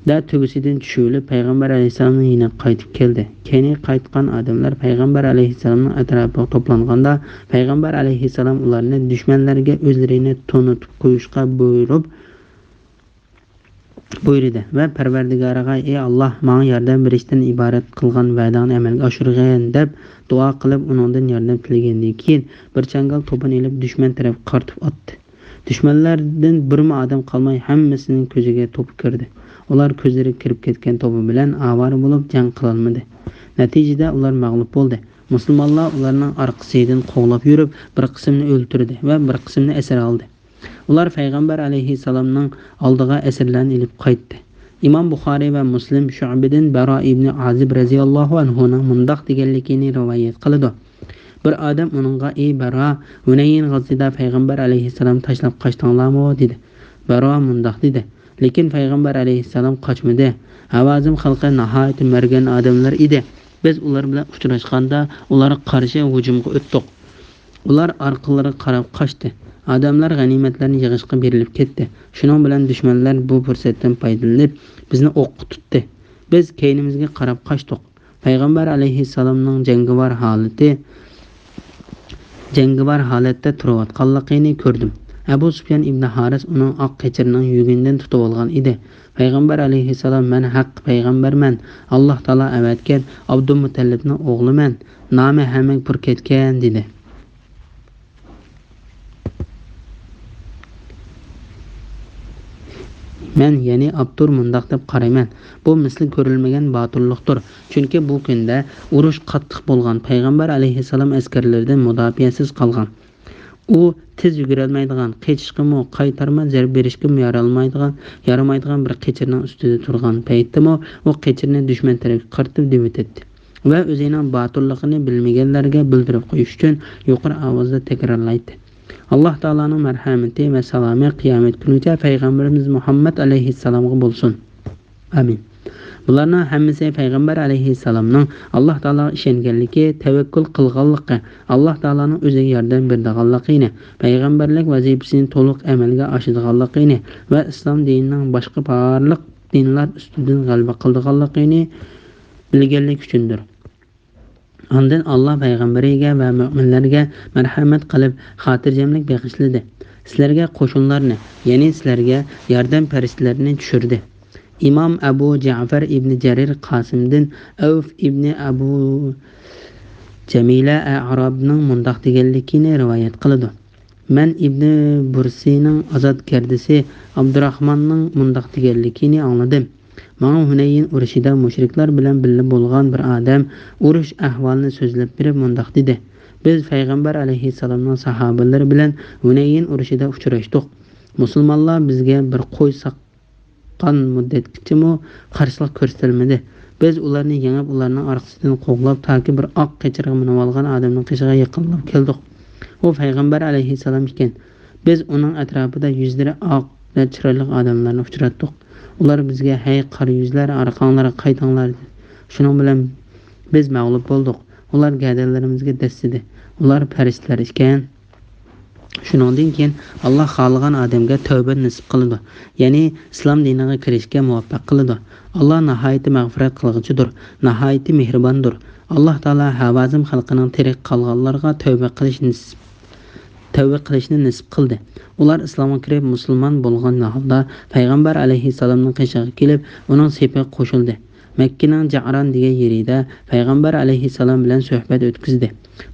دە تۆگىسىدىن چۈشۈۋېلىپ، پەيغەمبەر ئەلەيھىسسالامنىڭ يېنىغا قايتىپ كەلدى. كەينىگە قايتقان ئادەملەر پەيغەمبەر ئەلەيھىسسالامنىڭ ئەتراپىغا توپلانغاندا، پەيغەمبەر ئەلەيھىسسالام ئۇلارنى دۈشمەنلەرگە ئۆزلىرىنى تونۇتۇپ قويۇشقا بۇيرۇپ، بۇيرۇدى ۋە پەرۋەردىگارىغا، ئى ئاللاھ، ماڭا ياردەم بېرىشتىن ئىبارەت قىلغان ۋەدەڭنى ئەمەلگە ئاشۇرغىن، دەپ دۇئا قىلىپ، ئۇنىڭدىن ياردەم تىلىگەندىن كېيىن، بىر چاڭگال توپىنى ئېلىپ، دۈشمەن تەرەپكە قارىتىپ ئاتتى. دۈشمەنلەردىن بىرمۇ ئادەم قالماي، ھەممىسىنىڭ كۆزىگە توپا كىردى. ئۇلار كۆزلىرىگە كىرىپ كەتكەن توپا بىلەن ئاۋارە بولۇپ، جەڭ قىلالمىدى. نەتىجىدە ئۇلار مەغلۇپ بولدى. مۇسۇلمانلار ئۇلارنىڭ ئارقىسىدىن قوغلاپ يۈرۈپ، بىر قىسمىنى ئۆلتۈردى ۋە بىر قىسمىنى ئەسىر ئالدى. ئۇلار پەيغەمبەر ئەلەيھىسسالامنىڭ ئالدىغا ئەسىرلەرنى ئېلىپ قايتتى. ئىمام بۇخارىي ۋە مۇسلىم شۇئبىدىن بەرا ئىبنى ئازىب رەزىياللاھۇ ئەنھۇنىڭ مۇنداق دېگەنلىكىنى رىۋايەت قىلىدۇ. بىر ئادەم ئۇنىڭغا، ئى بەرا، ھۈنەيىن غازىدا پەيغەمبەر ئەلەيھىسسالام تاشلاپ قاچتىڭلارمۇ؟ دېدى. بەرا مۇنداق دېدى، لېكىن پەيغەمبەر ئەلەيھىسسالام قاچمىدى. ھاۋازىن خەلقى ناھايىتى مەرگەن ئادەملەر ئىدى. بىز ئۇلار بىلەن ئۇچراشقاندا، ئۇلارغا قارشى ھۇجۇمغا ئۆتتۇق. ئۇلار ئارقىلىرىغا قاراپ قاچتى. ئادەملەر غەنىيمەتلەرنى يىغىشقا بېرىلىپ كەتتى. شۇنىڭ بىلەن دۈشمەنلەر بۇ پۇرسەتتىن پايدىلىنىپ، بىزنى ئوققا تۇتتى. بىز كەينىمىزگە قاراپ قاچتۇق. پەيغەمبەر ئەلەيھىسسالامنىڭ جەڭگىۋار ھالىتى، جەڭگىۋار ھالەتتە تۇرۇۋاتقانلىقىنى كۆردۈم. ئەبۇ سۇپيان ئىبنى ھارىس ئۇنىڭ ئاق قېچىرىنىڭ يۈگىنىدىن تۇتۇۋالغان ئىدى. پەيغەمبەر ئەلەيھىسسالام، مەن ھەق پەيغەمبەرمەن، ئاللاھ تائالا ئەۋەتكەن ئابدۇمۇتەللىپنىڭ ئوغلىمەن، نامى ھەممىگە پۇر كەتكەن، دېدى. مەن، يەنى ئاپتور مۇنداق دەپ قارايمەن، بۇ مىسلى كۆرۈلمىگەن باتۇرلۇقتۇر. چۈنكى بۇ كۈندە ئۇرۇش قاتتىق بولغان، پەيغەمبەر ئەلەيھىسسالام ئەسكەرلىرىدىن مۇداپىئەسىز قالغان. ئۇ تېز يۈگۈرەلمەيدىغان، قېچىشقىمۇ، قايتارما زەربە بېرىشكىمۇ يارالمايدىغان، يارىمايدىغان بىر قېچىرنىڭ ئۈستىدە تۇرغان پەيتتىمۇ، ئۇ قېچىرنى دۈشمەن تەرەپكە قارىتىپ دېۋىتەتتى ۋە ئۆزىنىڭ باتۇرلۇقىنى بىلمىگەنلەرگە بىلدۈرۈپ قويۇش ئۈچۈن يۇقىرى ئاۋازدا تەكرارلايتتى. ئاللاھ تائالانىڭ مەرھەمىتى ۋە سالامى قىيامەت كۈنىگىچە پەيغەمبىرىمىز مۇھەممەد ئەلەيھىسسالامغا بولسۇن. ئامىن. بۇلارنىڭ ھەممىسى پەيغەمبەر ئەلەيھىسسالامنىڭ ئاللاھ تائالاغا ئىشەنگەنلىكى، تەۋەككۈل قىلغانلىقى، ئاللاھ تائالانىڭ ئۆزىگە ياردەم بېرىدىغانلىقىنى، پەيغەمبەرلىك ۋەزىپىسىنى تولۇق ئەمەلگە ئاشىدىغانلىقىنى ۋە ئىسلام دىنىنىڭ باشقا بارلىق دىنلار ئۈستىدىن غەلىبە قىلىدىغانلىقىنى بىلگەنلىكى ئۈچۈندۇر. ئاندىن ئاللاھ پەيغەمبىرىگە ۋە مۆمىنلەرگە مەرھەمەت قىلىپ، خاتىرجەملىك بېغىشلىدى. سىلەرگە قوشۇنلارنى، يەنى سىلەرگە ياردەم پەرىشتىلىرىنى چۈشۈردى. ئىمام ئەبۇ جەئفەر ئىبنى جەرىر قاسىمدىن ئەۋف ئىبنى ئەبۇ جەمىلە ئەئرابنىڭ مۇنداق دېگەنلىكىنى رىۋايەت قىلىدۇ. مەن ئىبنى بۇرسىنىڭ ئازادگەردىسى ئابدۇراخماننىڭ مۇنداق دېگەنلىكىنى ئاڭلىدىم. ماڭا ھۈنەيىن ئۇرۇشىدا مۇشرىكلار بىلەن بىللە بولغان بىر ئادەم ئۇرۇش ئەھۋالىنى سۆزلەپ بېرىپ مۇنداق دېدى، بىز پەيغەمبەر ئەلەيھىسسالامنىڭ ساھابىلىرى بىلەن ھۈنەيىن ئۇرۇشىدا ئۇچراشتۇق. مۇسۇلمانلار بىزگە بىر قوي ساق-، قان مۇددەتكىچىمۇ قارشىلىق كۆرسىتەلمىدى. بىز ئۇلارنى يېڭىپ، ئۇلارنىڭ ئارقىسىدىن قوغلاپ، تاكى بىر ئاق قېچىرغا مىنىۋالغان ئادەمنىڭ قېشىغا يېقىنلاپ كەلدۇق. ئۇ پەيغەمبەر ئەلەيھىسسالام ئىكەن. بىز ئۇنىڭ ئەتراپىدا يۈزلىرى ئاق ۋە چىرايلىق ئادەملەرنى ئۇچراتتۇق. ئۇلار بىزگە، ھەي قارا يۈزلەر، ئارقاڭلارغا قايتىڭلار، دېدى. شۇنىڭ بىلەن بىز مەغلۇپ بولدۇق. ئۇلار گەدەنلىرىمىزگە دەسسىدى. ئۇلار پەرىشتىلەر ئىكەن. شۇنىڭدىن كېيىن ئاللاھ خالىغان ئادەمگە تەۋبە نېسىپ قىلىدۇ، يەنى ئىسلام دىنىغا كىرىشكە مۇۋەپپەق قىلىدۇ. ئاللاھ ناھايىتى مەغپىرەت قىلغۇچىدۇر، ناھايىتى مېھرىباندۇر. ئاللاھ تائالا ھاۋازىن خەلقىنىڭ تىرىك قالغانلارغا تەۋبە قىلىش نېسىپ، تەۋبە قىلىشنى نېسىپ قىلدى. ئۇلار ئىسلامغا كىرىپ، مۇسۇلمان بولغان ھالدا پەيغەمبەر ئەلەيھىسسالامنىڭ قېشىغا كېلىپ، ئۇنىڭ سېپىگە قوشۇلدى. مەككىنىڭ جەئران دېگەن يېرىدە پەيغەمبەر ئەلەيھىسسالام بىلەن سۆھبەت ئۆتكۈزدى.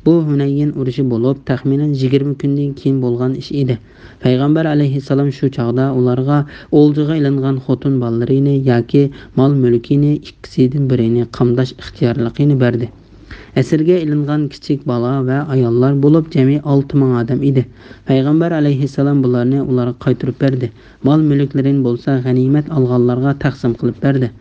بۇ ھۈنەيين ئۇرۇشى بولۇپ، تەخمىنەن يىگىرمە كۈندىن كېيىن بولغان ئىش ئىدى. پەيغەمبەر ئەلەيھىسسالام شۇ چاغدا ئۇلارغا، ئولجىغا ئېلىنغان خوتۇن بالىلىرىنى ياكى مال-مۈلكىنى ئىككىسىدىن بىرىنى قامداش ئىختىيارلىقىنى بەردى. ئەسىرگە ئېلىنغان كىچىك بالا ۋە ئاياللار بولۇپ جەمئىي ئالتە مىڭ ئادەم ئىدى. پەيغەمبەر ئەلەيھىسسالام بۇلارنى ئۇلارغا قايتۇرۇپ بەردى. مال-مۈلۈكلىرىنى بولسا غەنىيمەت ئالغانلارغا تەقسىم قىلىپ بەردى.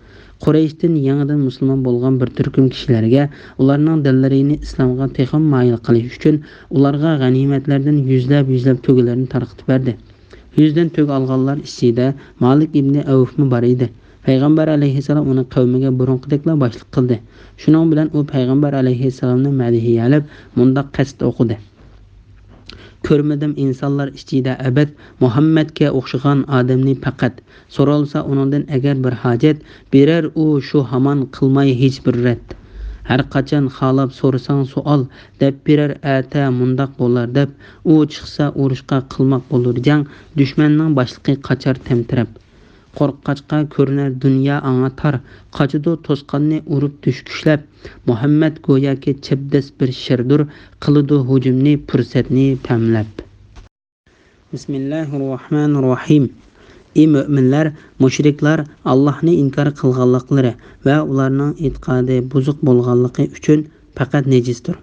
قۇرەيشتىن يېڭىدىن مۇسۇلمان بولغان بىر تۈركۈم كىشىلەرگە ئۇلارنىڭ دىللىرىنى ئىسلامغا تېخىمۇ مايىل قىلىش ئۈچۈن ئۇلارغا غەنىيمەتلەردىن يۈزلەپ-يۈزلەپ تۆگىلەرنى تارقىتىپ بەردى. يۈزدىن تۆگە ئالغانلار ئىچىدە مالىك ئىبنى ئەۋفمۇ بار ئىدى. پەيغەمبەر ئەلەيھىسسالام ئۇنىڭ قەۋمىگە بۇرۇنقىدەكلا باشلىق قىلدى. شۇنىڭ بىلەن ئۇ پەيغەمبەر ئەلەيھىسسالامنى مەدھىيەلەپ مۇنداق قەسىدە ئوقۇدى: كۆرمىدىم ئىنسانلار ئىچىدە ئەبەد، مۇھەممەدكە ئوخشىغان ئادەمنى پەقەت. سورالسا ئۇنىڭدىن ئەگەر بىر ھاجەت، بېرەر ئۇ شۇ ھامان قىلماي ھېچ بىر رەت. ھەر قاچان خالاپ سورىساڭ سوئال، دەپ بېرەر ئەتە مۇنداق بولار دەپ. ئۇ چىقسا ئۇرۇشقا قىلماق بولۇر جەڭ، دۈشمەننىڭ باشلىقى قاچار تەمتىرەپ. قورققاچقا كۆرۈنەر دۇنيا ئاڭا تار، قاچىدۇ توسقاننى ئۇرۇپ دۈشكۈچلەپ. مۇھەممەد گوياكى چەبدەس بىر شىردۇر، قىلىدۇ ھۇجۇمنى پۇرسەتنى پەملەپ. بىسمىللاھىررەھمانىررەھىم. ئى مۆمىنلەر، مۇشرىكلار ئاللاھنى ئىنكار قىلغانلىقلىرى ۋە ئۇلارنىڭ ئېتىقادى بۇزۇق بولغانلىقى ئۈچۈن پەقەت نىجىستۇر.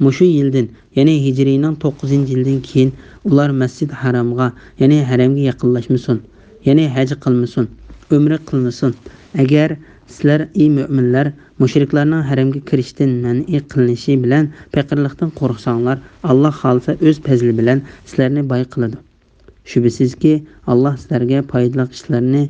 مۇشۇ يىلدىن، يەنى ھىجرىينىڭ توققۇزىنچى يىلىدىن كېيىن ئۇلار مەسچىدى ھارامغا، يەنى ھەرەمگە يېقىنلاشمىسۇن، يەنى ھەج قىلمىسۇن، ئۆمرە قىلمىسۇن. ئەگەر سىلەر، ئى مۆمىنلەر، مۇشرىكلارنىڭ ھەرەمگە كىرىشتىن مەنئى قىلىنىشى بىلەن پېقىرلىقتىن قورقساڭلار، ئاللا خالىسا ئۆز پەزلى بىلەن سىلەرنى باي قىلىدۇ. شۈبھىسىزكى، ئاللا سىلەرگە پايدىلىق ئىشلارنى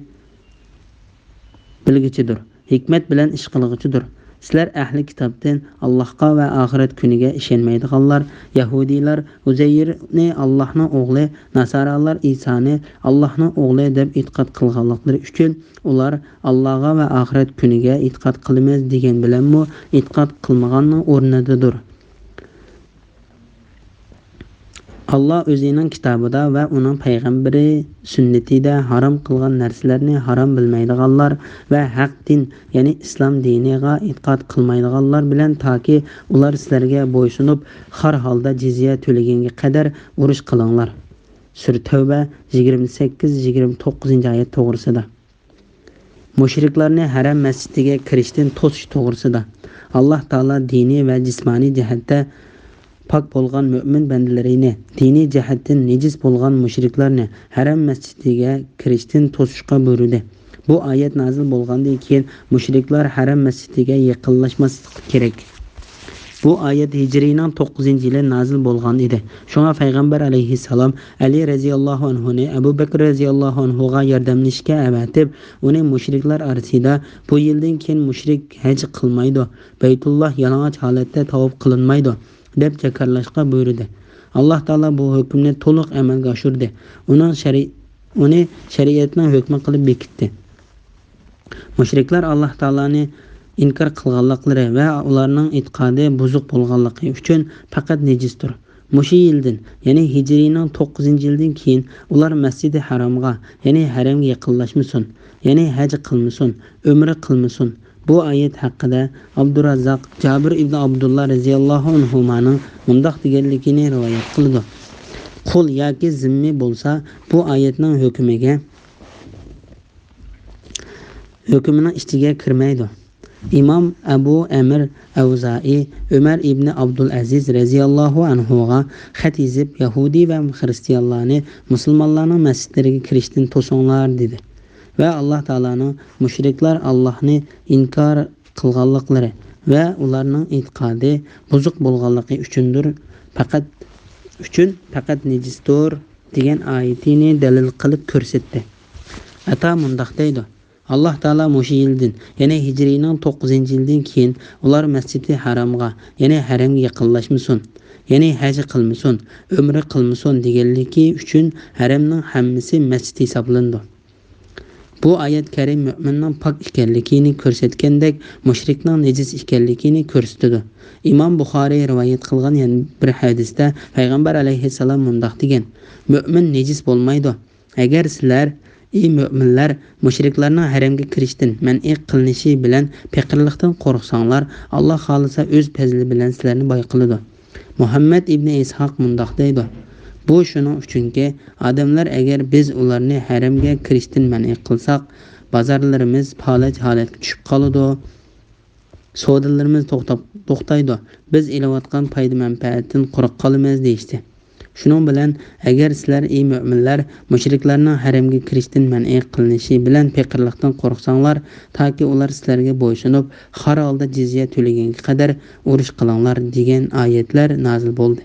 بىلگۈچىدۇر، ھېكمەت بىلەن ئىش قىلغۇچىدۇر. سىلەر ئەھلى كىتابتىن، ئاللاھقا ۋە ئاخىرەت كۈنىگە ئىشەنمەيدىغانلار، يەھۇدىيلار ئۇزەيرنى ئاللاھنىڭ ئوغلى، ناسارالار ئىسانى ئاللاھنىڭ ئوغلى دەپ ئېتىقاد قىلغانلىقلىرى ئۈچۈن، ئۇلار ئاللاغا ۋە ئاخىرەت كۈنىگە ئېتىقاد قىلىمىز دېگەن بىلەنمۇ ئېتىقاد قىلمىغاننىڭ ئورنىدىدۇر. ئاللا ئۆزىنىڭ كىتابىدا ۋە ئۇنىڭ پەيغەمبىرى سۈننىتىدە ھارام قىلغان نەرسىلەرنى ھارام بىلمەيدىغانلار ۋە ھەق دىن، يەنى ئىسلام دىنىغا ئېتىقاد قىلمايدىغانلار بىلەن تاكى ئۇلار سىلەرگە بويسۇنۇپ، خار ھالدا جىزيە تۆلىگەنگە قەدەر ئۇرۇش قىلىڭلار. سۈرە تەۋبە، يىگىرمە سەككىز، يىگىرمە توققۇزىنچى ئايەت توغرىسىدا. مۇشرىكلارنى ھەرەم مەسچىتىگە كىرىشتىن توسۇش توغرىسىدا. ئاللا تائالا دىنىي ۋە جىسمانىي جەھەتتە پاك بولغان مۆمىن بەندىلىرىنى، دىنىي جەھەتتىن نىجىس بولغان مۇشرىكلارنى ھەرەم مەسچىتىگە كىرىشتىن توسۇشقا بۇيرۇدى. بۇ ئايەت نازىل بولغاندىن كېيىن، مۇشرىكلار ھەرەم مەسچىتىگە يېقىنلاشماسلىقى كېرەك. بۇ ئايەت ھىجرىينىڭ توققۇزىنچى يىلى نازىل بولغان ئىدى. شۇڭا پەيغەمبەر ئەلەيھىسسالام ئەلى رەزىياللاھۇ ئەنھۇنى ئەبۇ بەكرى رەزىياللاھۇ ئەنھۇغا ياردەملىشىشكە ئەۋەتىپ، ئۇنى مۇشرىكلار ئارىسىدا، بۇ يىلدىن كېيىن مۇشرىك ھەج قىلمايدۇ، بەيتۇللاھ يالىڭاچ ھالەتتە تاۋاپ قىلىنمايدۇ، دەپ جاكارلاشقا بۇيرۇدى. ئاللا تائالا بۇ ھۆكۈمنى تولۇق ئەمەلگە ئاشۇردى. ئۇنىڭ شەرى-، ئۇنى شەرىئەتنىڭ ھۆكمى قىلىپ بېكىتتى. مۇشرىكلار ئاللا تائالانى ئىنكار قىلغانلىقلىرى ۋە ئۇلارنىڭ ئېتىقادى بۇزۇق بولغانلىقى ئۈچۈن پەقەت نىجىستۇر. مۇشۇ يىلدىن، يەنى ھىجرىينىڭ توققۇزىنچى يىلىدىن كېيىن ئۇلار مەسجىدى ھارامغا، يەنى ھەرەمگە يېقىنلاشمىسۇن، يەنى ھەج قىلمىسۇن، ئۆمرە قىلمىسۇن. بۇ ئايەت ھەققىدە ئابدۇراززاق، جابىر ئىبنى ئابدۇللا رەزىياللاھۇ ئەنھۇمانىڭ مۇنداق دېگەنلىكىنى رىۋايەت قىلىدۇ: قۇل ياكى زىممى بولسا، بۇ ئايەتنىڭ ھۆكمىگە، ھۆكمىنىڭ ئىچىگە كىرمەيدۇ. ئىمام ئەبۇ ئەمىر ئەۋزائى ئۆمەر ئىبنى ئابدۇلئەزىز رەزىياللاھۇ ئەنھۇغا خەت يېزىپ، يەھۇدىي ۋە خىرىستىيانلارنى مۇسۇلمانلارنىڭ مەسچىتلىرىگە كىرىشتىن توسۇڭلار، دېدى. ۋە ئاللا تائالانىڭ مۇشرىكلار ئاللاھنى ئىنكار قىلغانلىقلىرى ۋە ئۇلارنىڭ ئېتىقادى بۇزۇق بولغانلىقى ئۈچۈندۇر، پەقەت، ئۈچۈن پەقەت نىجىستۇر، دېگەن ئايىتىنى دەلىل قىلىپ كۆرسەتتى. ئەتا مۇنداق دەيدۇ: ئاللا تائالا مۇشۇ يىلدىن، يەنى ھىجرىينىڭ توققۇزىنچى يىلىدىن كېيىن ئۇلار مەسجىدى ھارامغا، يەنى ھەرەمگە يېقىنلاشمىسۇن، يەنى ھەج قىلمىسۇن، ئۆمرە قىلمىسۇن دېگەنلىكى ئۈچۈن ھەرەمنىڭ ھەممىسى مەسچىت ھېسابلىنىدۇ. بۇ ئايەت كەرىم مۆمىننىڭ پاك ئىكەنلىكىنى كۆرسەتكەندەك، مۇشرىكنىڭ نىجىس ئىكەنلىكىنى كۆرسىتىدۇ. ئىمام بۇخارىي رىۋايەت قىلغان يەنە بىر ھەدىستە پەيغەمبەر ئەلەيھىسسالام مۇنداق دېگەن: مۆمىن نىجىس بولمايدۇ. ئەگەر سىلەر، ئى مۆمىنلەر، مۇشرىكلارنىڭ ھەرەمگە كىرىشتىن مەنئى قىلىنىشى بىلەن پېقىرلىقتىن قورقساڭلار، ئاللا خالىسا ئۆز پەزلى بىلەن سىلەرنى باي قىلىدۇ. مۇھەممەد ئىبنى ئىسھاق مۇنداق دەيدۇ: بۇ شۇنىڭ ئۈچۈنكى، ئادەملەر ئەگەر بىز ئۇلارنى ھەرەمگە كىرىشتىن مەنئى قىلساق، بازارلىرىمىز پالەچ ھالەتكە چۈشۈپ قالىدۇ، سودىلىرىمىز توختاپ، توختايدۇ، بىز ئېلىۋاتقان پايدا-مەنپەئەتتىن قۇرۇق قالىمىز، دېيىشتى. شۇنىڭ بىلەن، ئەگەر سىلەر، ئى مۆمىنلەر، مۇشرىكلارنىڭ ھەرەمگە كىرىشتىن مەنئى قىلىنىشى بىلەن پېقىرلىقتىن قورقساڭلار، تاكى ئۇلار سىلەرگە بويسۇنۇپ، خار ھالدا جىزيە تۆلىگەنگە قەدەر ئۇرۇش قىلىڭلار، دېگەن ئايەتلەر نازىل بولدى.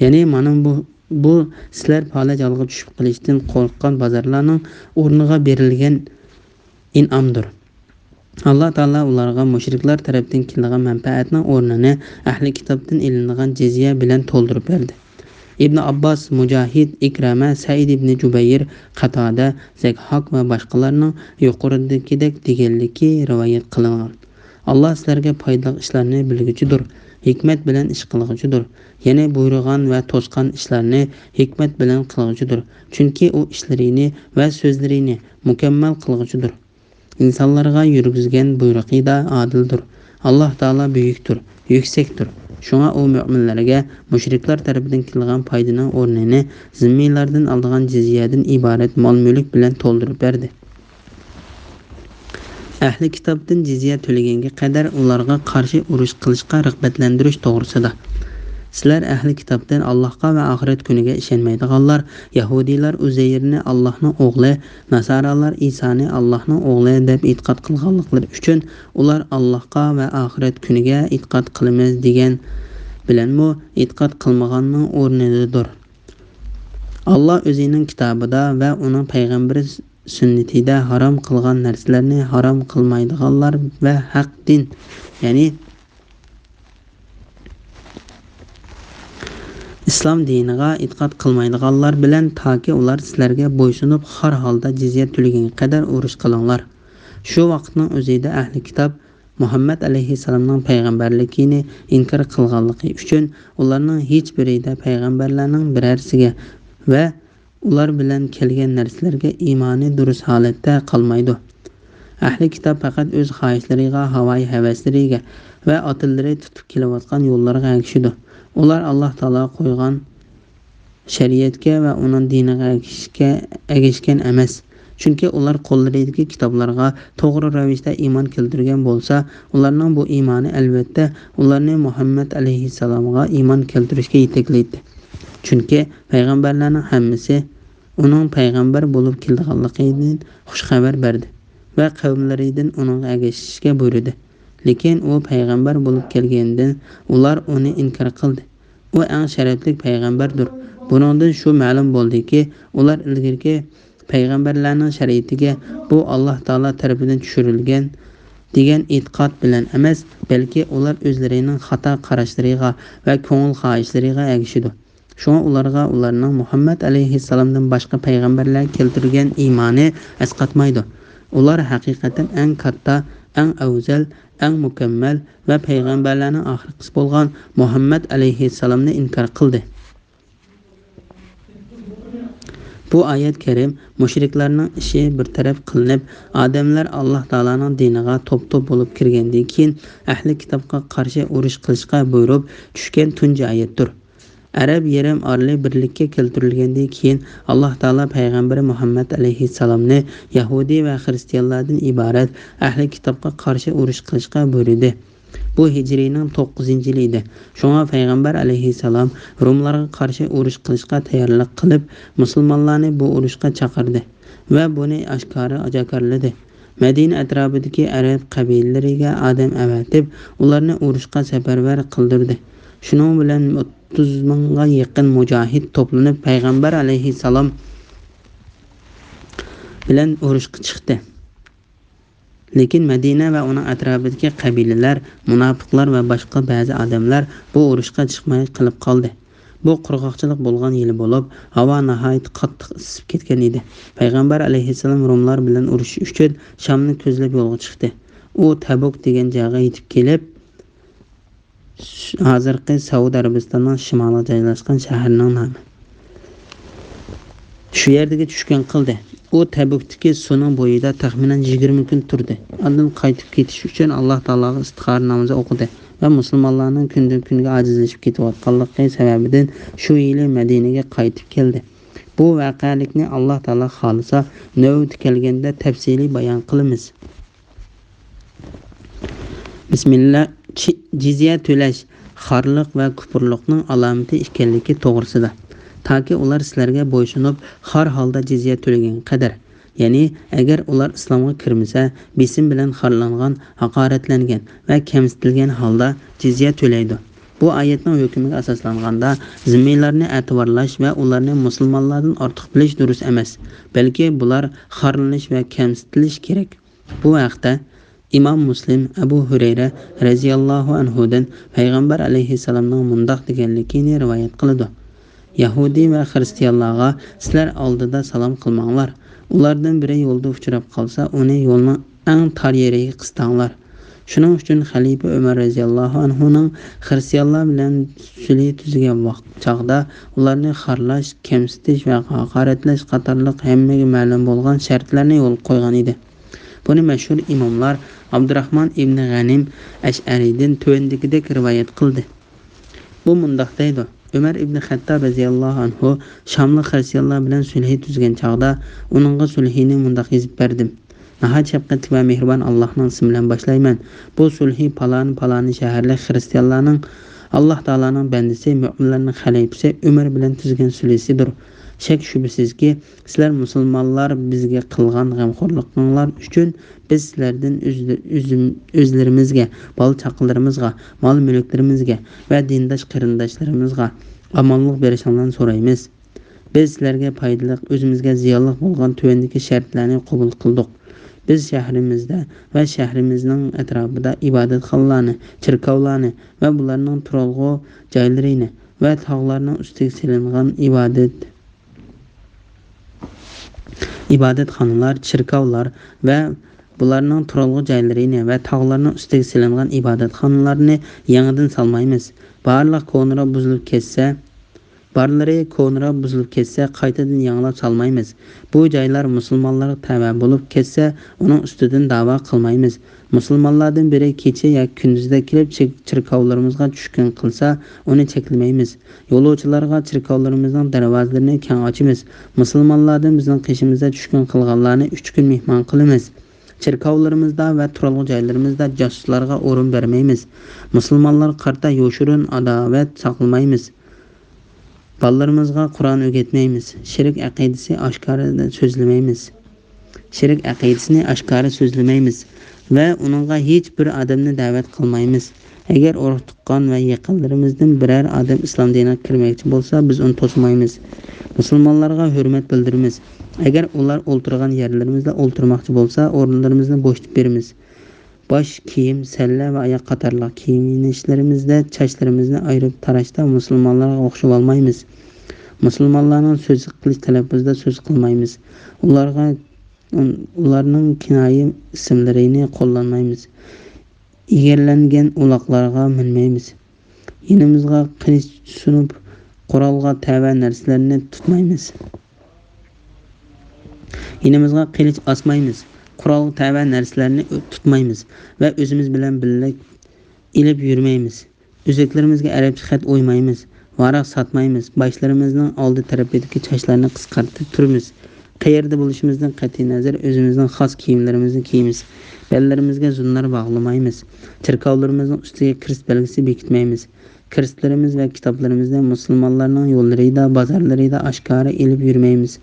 يەنى مانا بۇ، بۇ سىلەر پالەچ ھالغا چۈشۈپ قېلىشتىن قورققان بازارلارنىڭ ئورنىغا بېرىلگەن ئىنئامدۇر. ئاللا تائالا ئۇلارغا مۇشرىكلار تەرەپتىن كېلىدىغان مەنپەئەتنىڭ ئورنىنى ئەھلى كىتابتىن ئېلىنىدىغان جىزيە بىلەن تولدۇرۇپ بەردى. ئىبن ئابباس، مۇجاھىد، ئىكرەمە، سەئىد ئىبنى جۇبەير، قاتادە، زەكھاك ۋە باشقىلارنىڭ يۇقىرىدىكىدەك دېگەنلىكى رىۋايەت قىلىنغان. ئاللا سىلەرگە پايدىلىق ئىشلارنى بىلگۈچىدۇر، ھېكمەت بىلەن ئىش قىلغۇچىدۇر. يەنى بۇيرۇغان ۋە توسقان ئىشلارنى ھېكمەت بىلەن قىلغۇچىدۇر. چۈنكى ئۇ ئىشلىرىنى ۋە سۆزلىرىنى مۇكەممەل قىلغۇچىدۇر. ئىنسانلارغا يۈرگۈزگەن بۇيرۇقى دا ئادىلدۇر. ئاللا تائالا بۈيۈكتۇر، يۈكسەكتۇر. شۇڭا ئۇ مۆمىنلەرگە مۇشرىكلار تەرىپىدىن كېلىدىغان پايدىنىڭ ئورنىنى زىممىيلاردىن ئالىدىغان جىزيەدىن ئىبارەت مال-مۈلۈك بىلەن تولدۇرۇپ بەردى. ئەھلى كىتابتىن جىزيە تۆلىگەنگە قەدەر ئۇلارغا قارشى ئۇرۇش قىلىشقا رىغبەتلەندۈرۈش توغرىسىدا. سىلەر ئەھلى كىتابتىن ئاللاھقا ۋە ئاخىرەت كۈنىگە ئىشەنمەيدىغانلار، يەھۇدىيلار ئۇزەيرنى ئاللاھنىڭ ئوغلى، ناسارالار ئىسانى ئاللاھنىڭ ئوغلى دەپ ئېتىقاد قىلغانلىقلىرى ئۈچۈن، ئۇلار ئاللاھقا ۋە ئاخىرەت كۈنىگە ئېتىقاد قىلىمىز دېگەن بىلەنمۇ ئېتىقاد قىلمىغاننىڭ ئورنىدىدۇر. ئاللا ئۆزىنىڭ كىتابىدا ۋە ئۇنىڭ پەيغەمبىرى سۈننىتىدە ھارام قىلغان نەرسىلەرنى ھارام قىلمايدىغانلار ۋە ھەق دىن، يەنى ئىسلام دىنىغا ئېتىقاد قىلمايدىغانلار بىلەن، تاكى ئۇلار سىلەرگە بويسۇنۇپ، خار ھالدا جىزيە تۆلىگەنگە قەدەر ئۇرۇش قىلىڭلار. شۇ ۋاقىتنىڭ ئۆزىدە ئەھلى كىتاب مۇھەممەد ئەلەيھىسسالامنىڭ پەيغەمبەرلىكىنى ئىنكار قىلغانلىقى ئۈچۈن، ئۇلارنىڭ ھېچ بىرىدە پەيغەمبەرلەرنىڭ بىرەرسىگە ۋە ئۇلار بىلەن كەلگەن نەرسىلەرگە ئىمانى دۇرۇس ھالەتتە قالمايدۇ. ئەھلى كىتاب پەقەت ئۆز خاھىشلىرىغا، ھاۋايى ھەۋەسلىرىگە ۋە ئاتىلىرى تۇتۇپ كېلىۋاتقان يوللارغا ئەگىشىدۇ. ئۇلار ئاللا تائالا قويغان شەرىئەتكە ۋە ئۇنىڭ دىنىغا ئەگىشىشكە، ئەگىشكەن ئەمەس. چۈنكى ئۇلار قوللىرىدىكى كىتابلارغا توغرا رەۋىشتە ئىمان كەلتۈرگەن بولسا، ئۇلارنىڭ بۇ ئىمانى، ئەلۋەتتە، ئۇلارنى مۇھەممەد ئەلەيھىسسالامغا ئىمان كەلتۈرۈشكە يېتەكلەيتتى. چۈنكى پەيغەمبەرلەرنىڭ ھەممىسى ئۇنىڭ پەيغەمبەر بولۇپ كېلىدىغانلىقىدىن خۇش خەۋەر بەردى ۋە قەۋملىرىدىن ئۇنىڭغا ئەگىشىشكە بۇيرۇدى. لېكىن ئۇ پەيغەمبەر بولۇپ كەلگەندىن ئۇلار ئۇنى ئىنكار قىلدى. ئۇ ئەڭ شەرەپلىك پەيغەمبەردۇر. بۇنىڭدىن شۇ مەلۇم بولدىكى، ئۇلار ئىلگىرىكى پەيغەمبەرلەرنىڭ شەرىئىتىگە بۇ ئاللا تائالا تەرىپىدىن چۈشۈرۈلگەن دېگەن ئېتىقاد بىلەن ئەمەس، بەلكى ئۇلار ئۆزلىرىنىڭ خاتا قاراشلىرىغا ۋە كۆڭۈل خاھىشلىرىغا ئەگىشىدۇ. شۇڭا ئۇلارغا ئۇلارنىڭ مۇھەممەد ئەلەيھىسسالامدىن باشقا پەيغەمبەرلەر كەلتۈرگەن ئىمانى ئەسقاتمايدۇ. ئۇلار ھەقىقەتەن ئەڭ كاتتا، ئەڭ ئەۋزەل، ئەڭ مۇكەممەل ۋە پەيغەمبەرلەرنىڭ ئاخىرقىسى بولغان مۇھەممەد ئەلەيھىسسالامنى ئىنكار قىلدى. بۇ ئايەت كەرىم مۇشرىكلارنىڭ ئىشى بىر تەرەپ قىلىنىپ، ئادەملەر ئاللا تائالانىڭ دىنىغا توپ-توپ بولۇپ كىرگەندىن كېيىن، ئەھلى كىتابقا قارشى ئۇرۇش قىلىشقا بۇيرۇپ چۈشكەن تۇنجى ئايەتتۇر. ئەرەب يېرىم ئارىلى بىرلىككە كەلتۈرۈلگەندىن كېيىن، ئاللا تائالا پەيغەمبىرى مۇھەممەد ئەلەيھىسسالامنى يەھۇدىي ۋە خىرىستىيانلاردىن ئىبارەت ئەھلى كىتابقا قارشى ئۇرۇش قىلىشقا بۇيرۇدى. بۇ ھىجرىينىڭ توققۇزىنچى يىلى ئىدى. شۇڭا پەيغەمبەر ئەلەيھىسسالام روملارغا قارشى ئۇرۇش قىلىشقا تەييارلىق قىلىپ، مۇسۇلمانلارنى بۇ ئۇرۇشقا چاقىردى ۋە بۇنى ئاشكارا جاكارلىدى. مەدىنە ئەتراپىدىكى ئەرەب قەبىلىلىرىگە ئادەم ئەۋەتىپ، ئۇلارنى ئۇرۇشقا سەپەرۋەر قىلدۇردى. شۇنىڭ بىلەن ئوتتۇز مىڭغا يېقىن مۇجاھىد توپلىنىپ، پەيغەمبەر ئەلەيھىسسالام بىلەن ئۇرۇشقا چىقتى. لېكىن مەدىنە ۋە ئۇنىڭ ئەتراپىدىكى قەبىلىلەر، مۇناپىقلار ۋە باشقا بەزى ئادەملەر بۇ ئۇرۇشقا چىقماي قېلىپ قالدى. بۇ قۇرغاقچىلىق بولغان يىلى بولۇپ، ھاۋا ناھايىتى قاتتىق ئىسسىپ كەتكەن ئىدى. پەيغەمبەر ئەلەيھىسسالام روملار بىلەن ئۇرۇشۇش ئۈچۈن شامنى كۆزلەپ يولغا چىقتى. ئۇ تەبۇك دېگەن جايغا يېتىپ كېلىپ، ھازىرقى سەئۇدى ئەرەبىستاننىڭ شىمالىغا جايلاشقان شەھىرىنىڭ نامى. شۇ يەردىكى چۈشكۈن قىلدى. ئۇ تەبۈكتىكى سۇنىڭ بويىدا تەخمىنەن يىگىرمە كۈن تۇردى. ئاندىن قايتىپ كېتىش ئۈچۈن ئاللا تائالاغا ئىستىخارە نامىزى ئوقۇدى ۋە مۇسۇلمانلارنىڭ كۈندىن-كۈنگە ئاجىزلىشىپ كېتىۋاتقانلىقى سەۋەبىدىن شۇ يىلى مەدىنىگە قايتىپ كەلدى. بۇ ۋەقەلىكنى ئاللا تائالا خالىسا، نۆۋىتى كەلگەندە تەپسىلىي بايان قىلىمىز. بىسمىللا، چى-، جىزيە تۆلەش خارلىق ۋە كۇپۇرلۇقنىڭ ئالامىتى ئىكەنلىكى توغرىسىدا. تاكى ئۇلار سىلەرگە بويسۇنۇپ، خار ھالدا جىزيە تۆلىگەنگە قەدەر. يەنى، ئەگەر ئۇلار ئىسلامغا كىرمىسە، بېسىم بىلەن خارلانغان، ھاقارەتلەنگەن ۋە كەمسىتىلگەن ھالدا جىزيە تۆلەيدۇ. بۇ ئايەتنىڭ ھۆكمىگە ئاساسلانغاندا، زىممىيلارنى ئەتىۋارلاش ۋە ئۇلارنى مۇسۇلمانلاردىن ئارتۇق بىلىش دۇرۇس ئەمەس، بەلكى بۇلار خارلىنىش ۋە كەمسىتىلىش كېرەك. بۇ ھەقتە ئىمام مۇسلىم ئەبۇ ھۈرەيرە رەزىياللاھۇ ئەنھۇدىن پەيغەمبەر ئەلەيھىسسالامنىڭ مۇنداق دېگەنلىكىنى رىۋايەت قىلىدۇ: يەھۇدىي ۋە خىرىستىيانلارغا سىلەر ئالدىدا سالام قىلماڭلار. ئۇلاردىن بىرى يولدا ئۇچراپ قالسا، ئۇنى يولنىڭ ئەڭ تار يېرىگە قىستاڭلار. شۇنىڭ ئۈچۈن خەلىپە ئۆمەر رەزىياللاھۇ ئەنھۇنىڭ خىرىستىيانلار بىلەن سۈلھى تۈزگەن ۋاق-، چاغدا ئۇلارنى خارلاش، كەمسىتىش ۋە ھاقارەتلەش قاتارلىق ھەممىگە مەلۇم بولغان شەرتلەرنى يولغا قويغان ئىدى. بۇنى مەشھۇر ئىماملار ئابدۇراخمان ئىبنى غەنىم ئەشئەرىدىن تۆۋەندىكىدەك رىۋايەت قىلدى. ئۇ مۇنداق دەيدۇ: ئۆمەر ئىبنى خەتتاب رەزىياللاھۇ ئەنھۇ شاملىق خىرىستىيانلار بىلەن سۈلھى تۈزگەن چاغدا، ئۇنىڭغا سۈلھىنى مۇنداق يېزىپ بەردىم: ناھايىتى شەپقەتلىك ۋە مېھرىبان ئاللاھنىڭ ئىسمى بىلەن باشلايمەن. بۇ سۈلھى پالان، پالانى شەھەرلىك خىرىستىيانلارنىڭ، ئاللاھ تائالانىڭ بەندىسى، مۆمىنلەرنىڭ خەلىپىسى ئۆمەر بىلەن تۈزگەن سۈلھىسىدۇر. شەك-شۈبھىسىزكى، سىلەر مۇسۇلمانلار بىزگە قىلغان غەمخورلۇقۇڭلار ئۈچۈن بىز سىلەردىن ئۆز-، ئۆزۈم-، ئۆزلىرىمىزگە، بالا-چاقىلىرىمىزغا، مال-مۈلۈكلىرىمىزگە ۋە دىنداش قېرىنداشلىرىمىزغا ئامانلىق بېرىشىڭلارنى سورايمىز. بىز سىلەرگە پايدىلىق، ئۆزىمىزگە زىيانلىق بولغان تۆۋەندىكى شەرتلەرنى قوبۇل قىلدۇق. بىز شەھىرىمىزدە ۋە شەھىرىمىزنىڭ ئەتراپىدا ئىبادەتخانىلارنى، چېركاۋلارنى ۋە بۇلارنىڭ تۇرالغۇ جايلىرىنى ۋە تاغلارنىڭ ئۈستىگە سېلىنغان ئىبادەت، ئىبادەتخانىلار، چېركاۋلار ۋە بۇلارنىڭ تۇرالغۇ جايلىرىنى ۋە تاغلارنىڭ ئۈستىگە سېلىنغان ئىبادەتخانىلارنى يېڭىدىن سالمايمىز. بارلىق كونىلار بۇزۇلۇپ كەتسە، بارلىرى كونىراپ بۇزۇلۇپ كەتسە، قايتىدىن يېڭىلاپ سالمايمىز. بۇ جايلار مۇسۇلمانلارغا تەۋە بولۇپ كەتسە، ئۇنىڭ ئۈستىدىن داۋا قىلمايمىز. مۇسۇلمانلاردىن بىرى كېچە ياكى كۈندۈزدە كېلىپ چېك-، چېركاۋلىرىمىزغا چۈشكۈن قىلسا، ئۇنى چەكلىمەيمىز. يولۇچىلارغا چېركاۋلىرىمىزنىڭ دەرۋازىلىرىنى كەڭ ئاچىمىز. مۇسۇلمانلاردىن بىزنىڭ قېشىمىزدا چۈشكۈن قىلغانلارنى ئۈچ كۈن مېھمان قىلىمىز. چېركاۋلىرىمىزدا ۋە تۇرالغۇ جايلىرىمىزدا جاسۇسلارغا ئورۇن بەرمەيمىز. مۇسۇلمانلارغا قارىتا يوشۇرۇن ئاداۋەت ساقلىمايمىز. بالىلىرىمىزغا قۇرئان ئۆگەتمەيمىز. شىرك ئەقىدىسى ئاشكارا سۆزلىمەيمىز. شىرك ئەقىدىسىنى ئاشكارا سۆزلىمەيمىز ۋە ئۇنىڭغا ھېچ بىر ئادەمنى دەۋەت قىلمايمىز. ئەگەر ئۇرۇق-تۇغقان ۋە يېقىنلىرىمىزدىن بىرەر ئادەم ئىسلام دىنىغا كىرمەكچى بولسا، بىز ئۇنى توسمايمىز. مۇسۇلمانلارغا ھۆرمەت بىلدۈرىمىز. ئەگەر ئۇلار ئولتۇرغان يەرلىرىمىزدە ئولتۇرماقچى بولسا، ئورۇنلىرىمىزنى بوشىتىپ بېرىمىز. باش كىيىم، سەللە ۋە ئاياغ قاتارلىق كىيىنىشلىرىمىزدە چاچلىرىمىزنى ئايرىپ تاراشتا مۇسۇلمانلارغا ئوخشىۋالمايمىز. مۇسۇلمانلارنىڭ سۆز قىلىش تەلەپپۇزىدا سۆز قىلمايمىز. ئۇلارغا، ئۇلارنىڭ كىنايە ئىسىملىرىنى قوللانمايمىز. ئېگەرلەنگەن ئۇلاغلارغا مىنمەيمىز. يېنىمىزغا قىلىچ سۇنۇپ، قورالغا تەۋە نەرسىلەرنى تۇتمايمىز. يېنىمىزغا قىلىچ ئاسمايمىز. قورالغا تەۋە نەرسىلەرنى تۇتمايمىز ۋە ئۆزىمىز بىلەن بىللە ئېلىپ يۈرمەيمىز. ئۆزەكلىرىمىزگە ئەرەبچە خەت ئويمايمىز. ۋاراق ساتمايمىز. باشلىرىمىزنىڭ ئالدى تەرىپىدىكى چاچلارنى قىسقارتىپ تۇرىمىز. قەيەردە بولۇشىمىزدىن قەتئىينەزەر، ئۆزىمىزنىڭ خاس كىيىملىرىمىزنى كىيىمىز. بەللىرىمىزگە زۇننار باغلىمايمىز. چېركاۋلىرىمىزنىڭ ئۈستىگە كىرېست بەلگىسى بېكىتمەيمىز. كىرېستلىرىمىز ۋە كىتابلىرىمىزنى مۇسۇلمانلارنىڭ يوللىرىدا، بازارلىرىدا ئاشكارا ئېلىپ يۈرمەيمىز.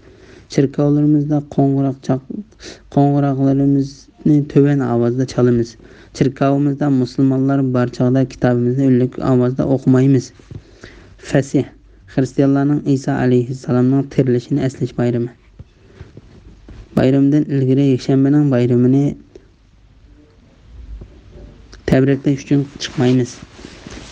چېركاۋلىرىمىزدا قوڭغۇراق چاق-، قوڭغۇراقلىرىمىزنى تۆۋەن ئاۋازدا چالىمىز. چېركاۋىمىزدا مۇسۇلمانلار بار چاغدا كىتابىمىزنى ئۈنلۈك ئاۋازدا ئوقۇمايمىز. فەسىھ، خىرىستىيانلارنىڭ ئىسا ئەلەيھىسسالامنىڭ تىرىلىشىنى ئەسلەش بايرىمى. بايرىمىدىن ئىلگىرى يەكشەنبىنىڭ بايرىمىنى تەبرىكلەش ئۈچۈن چىقمايمىز.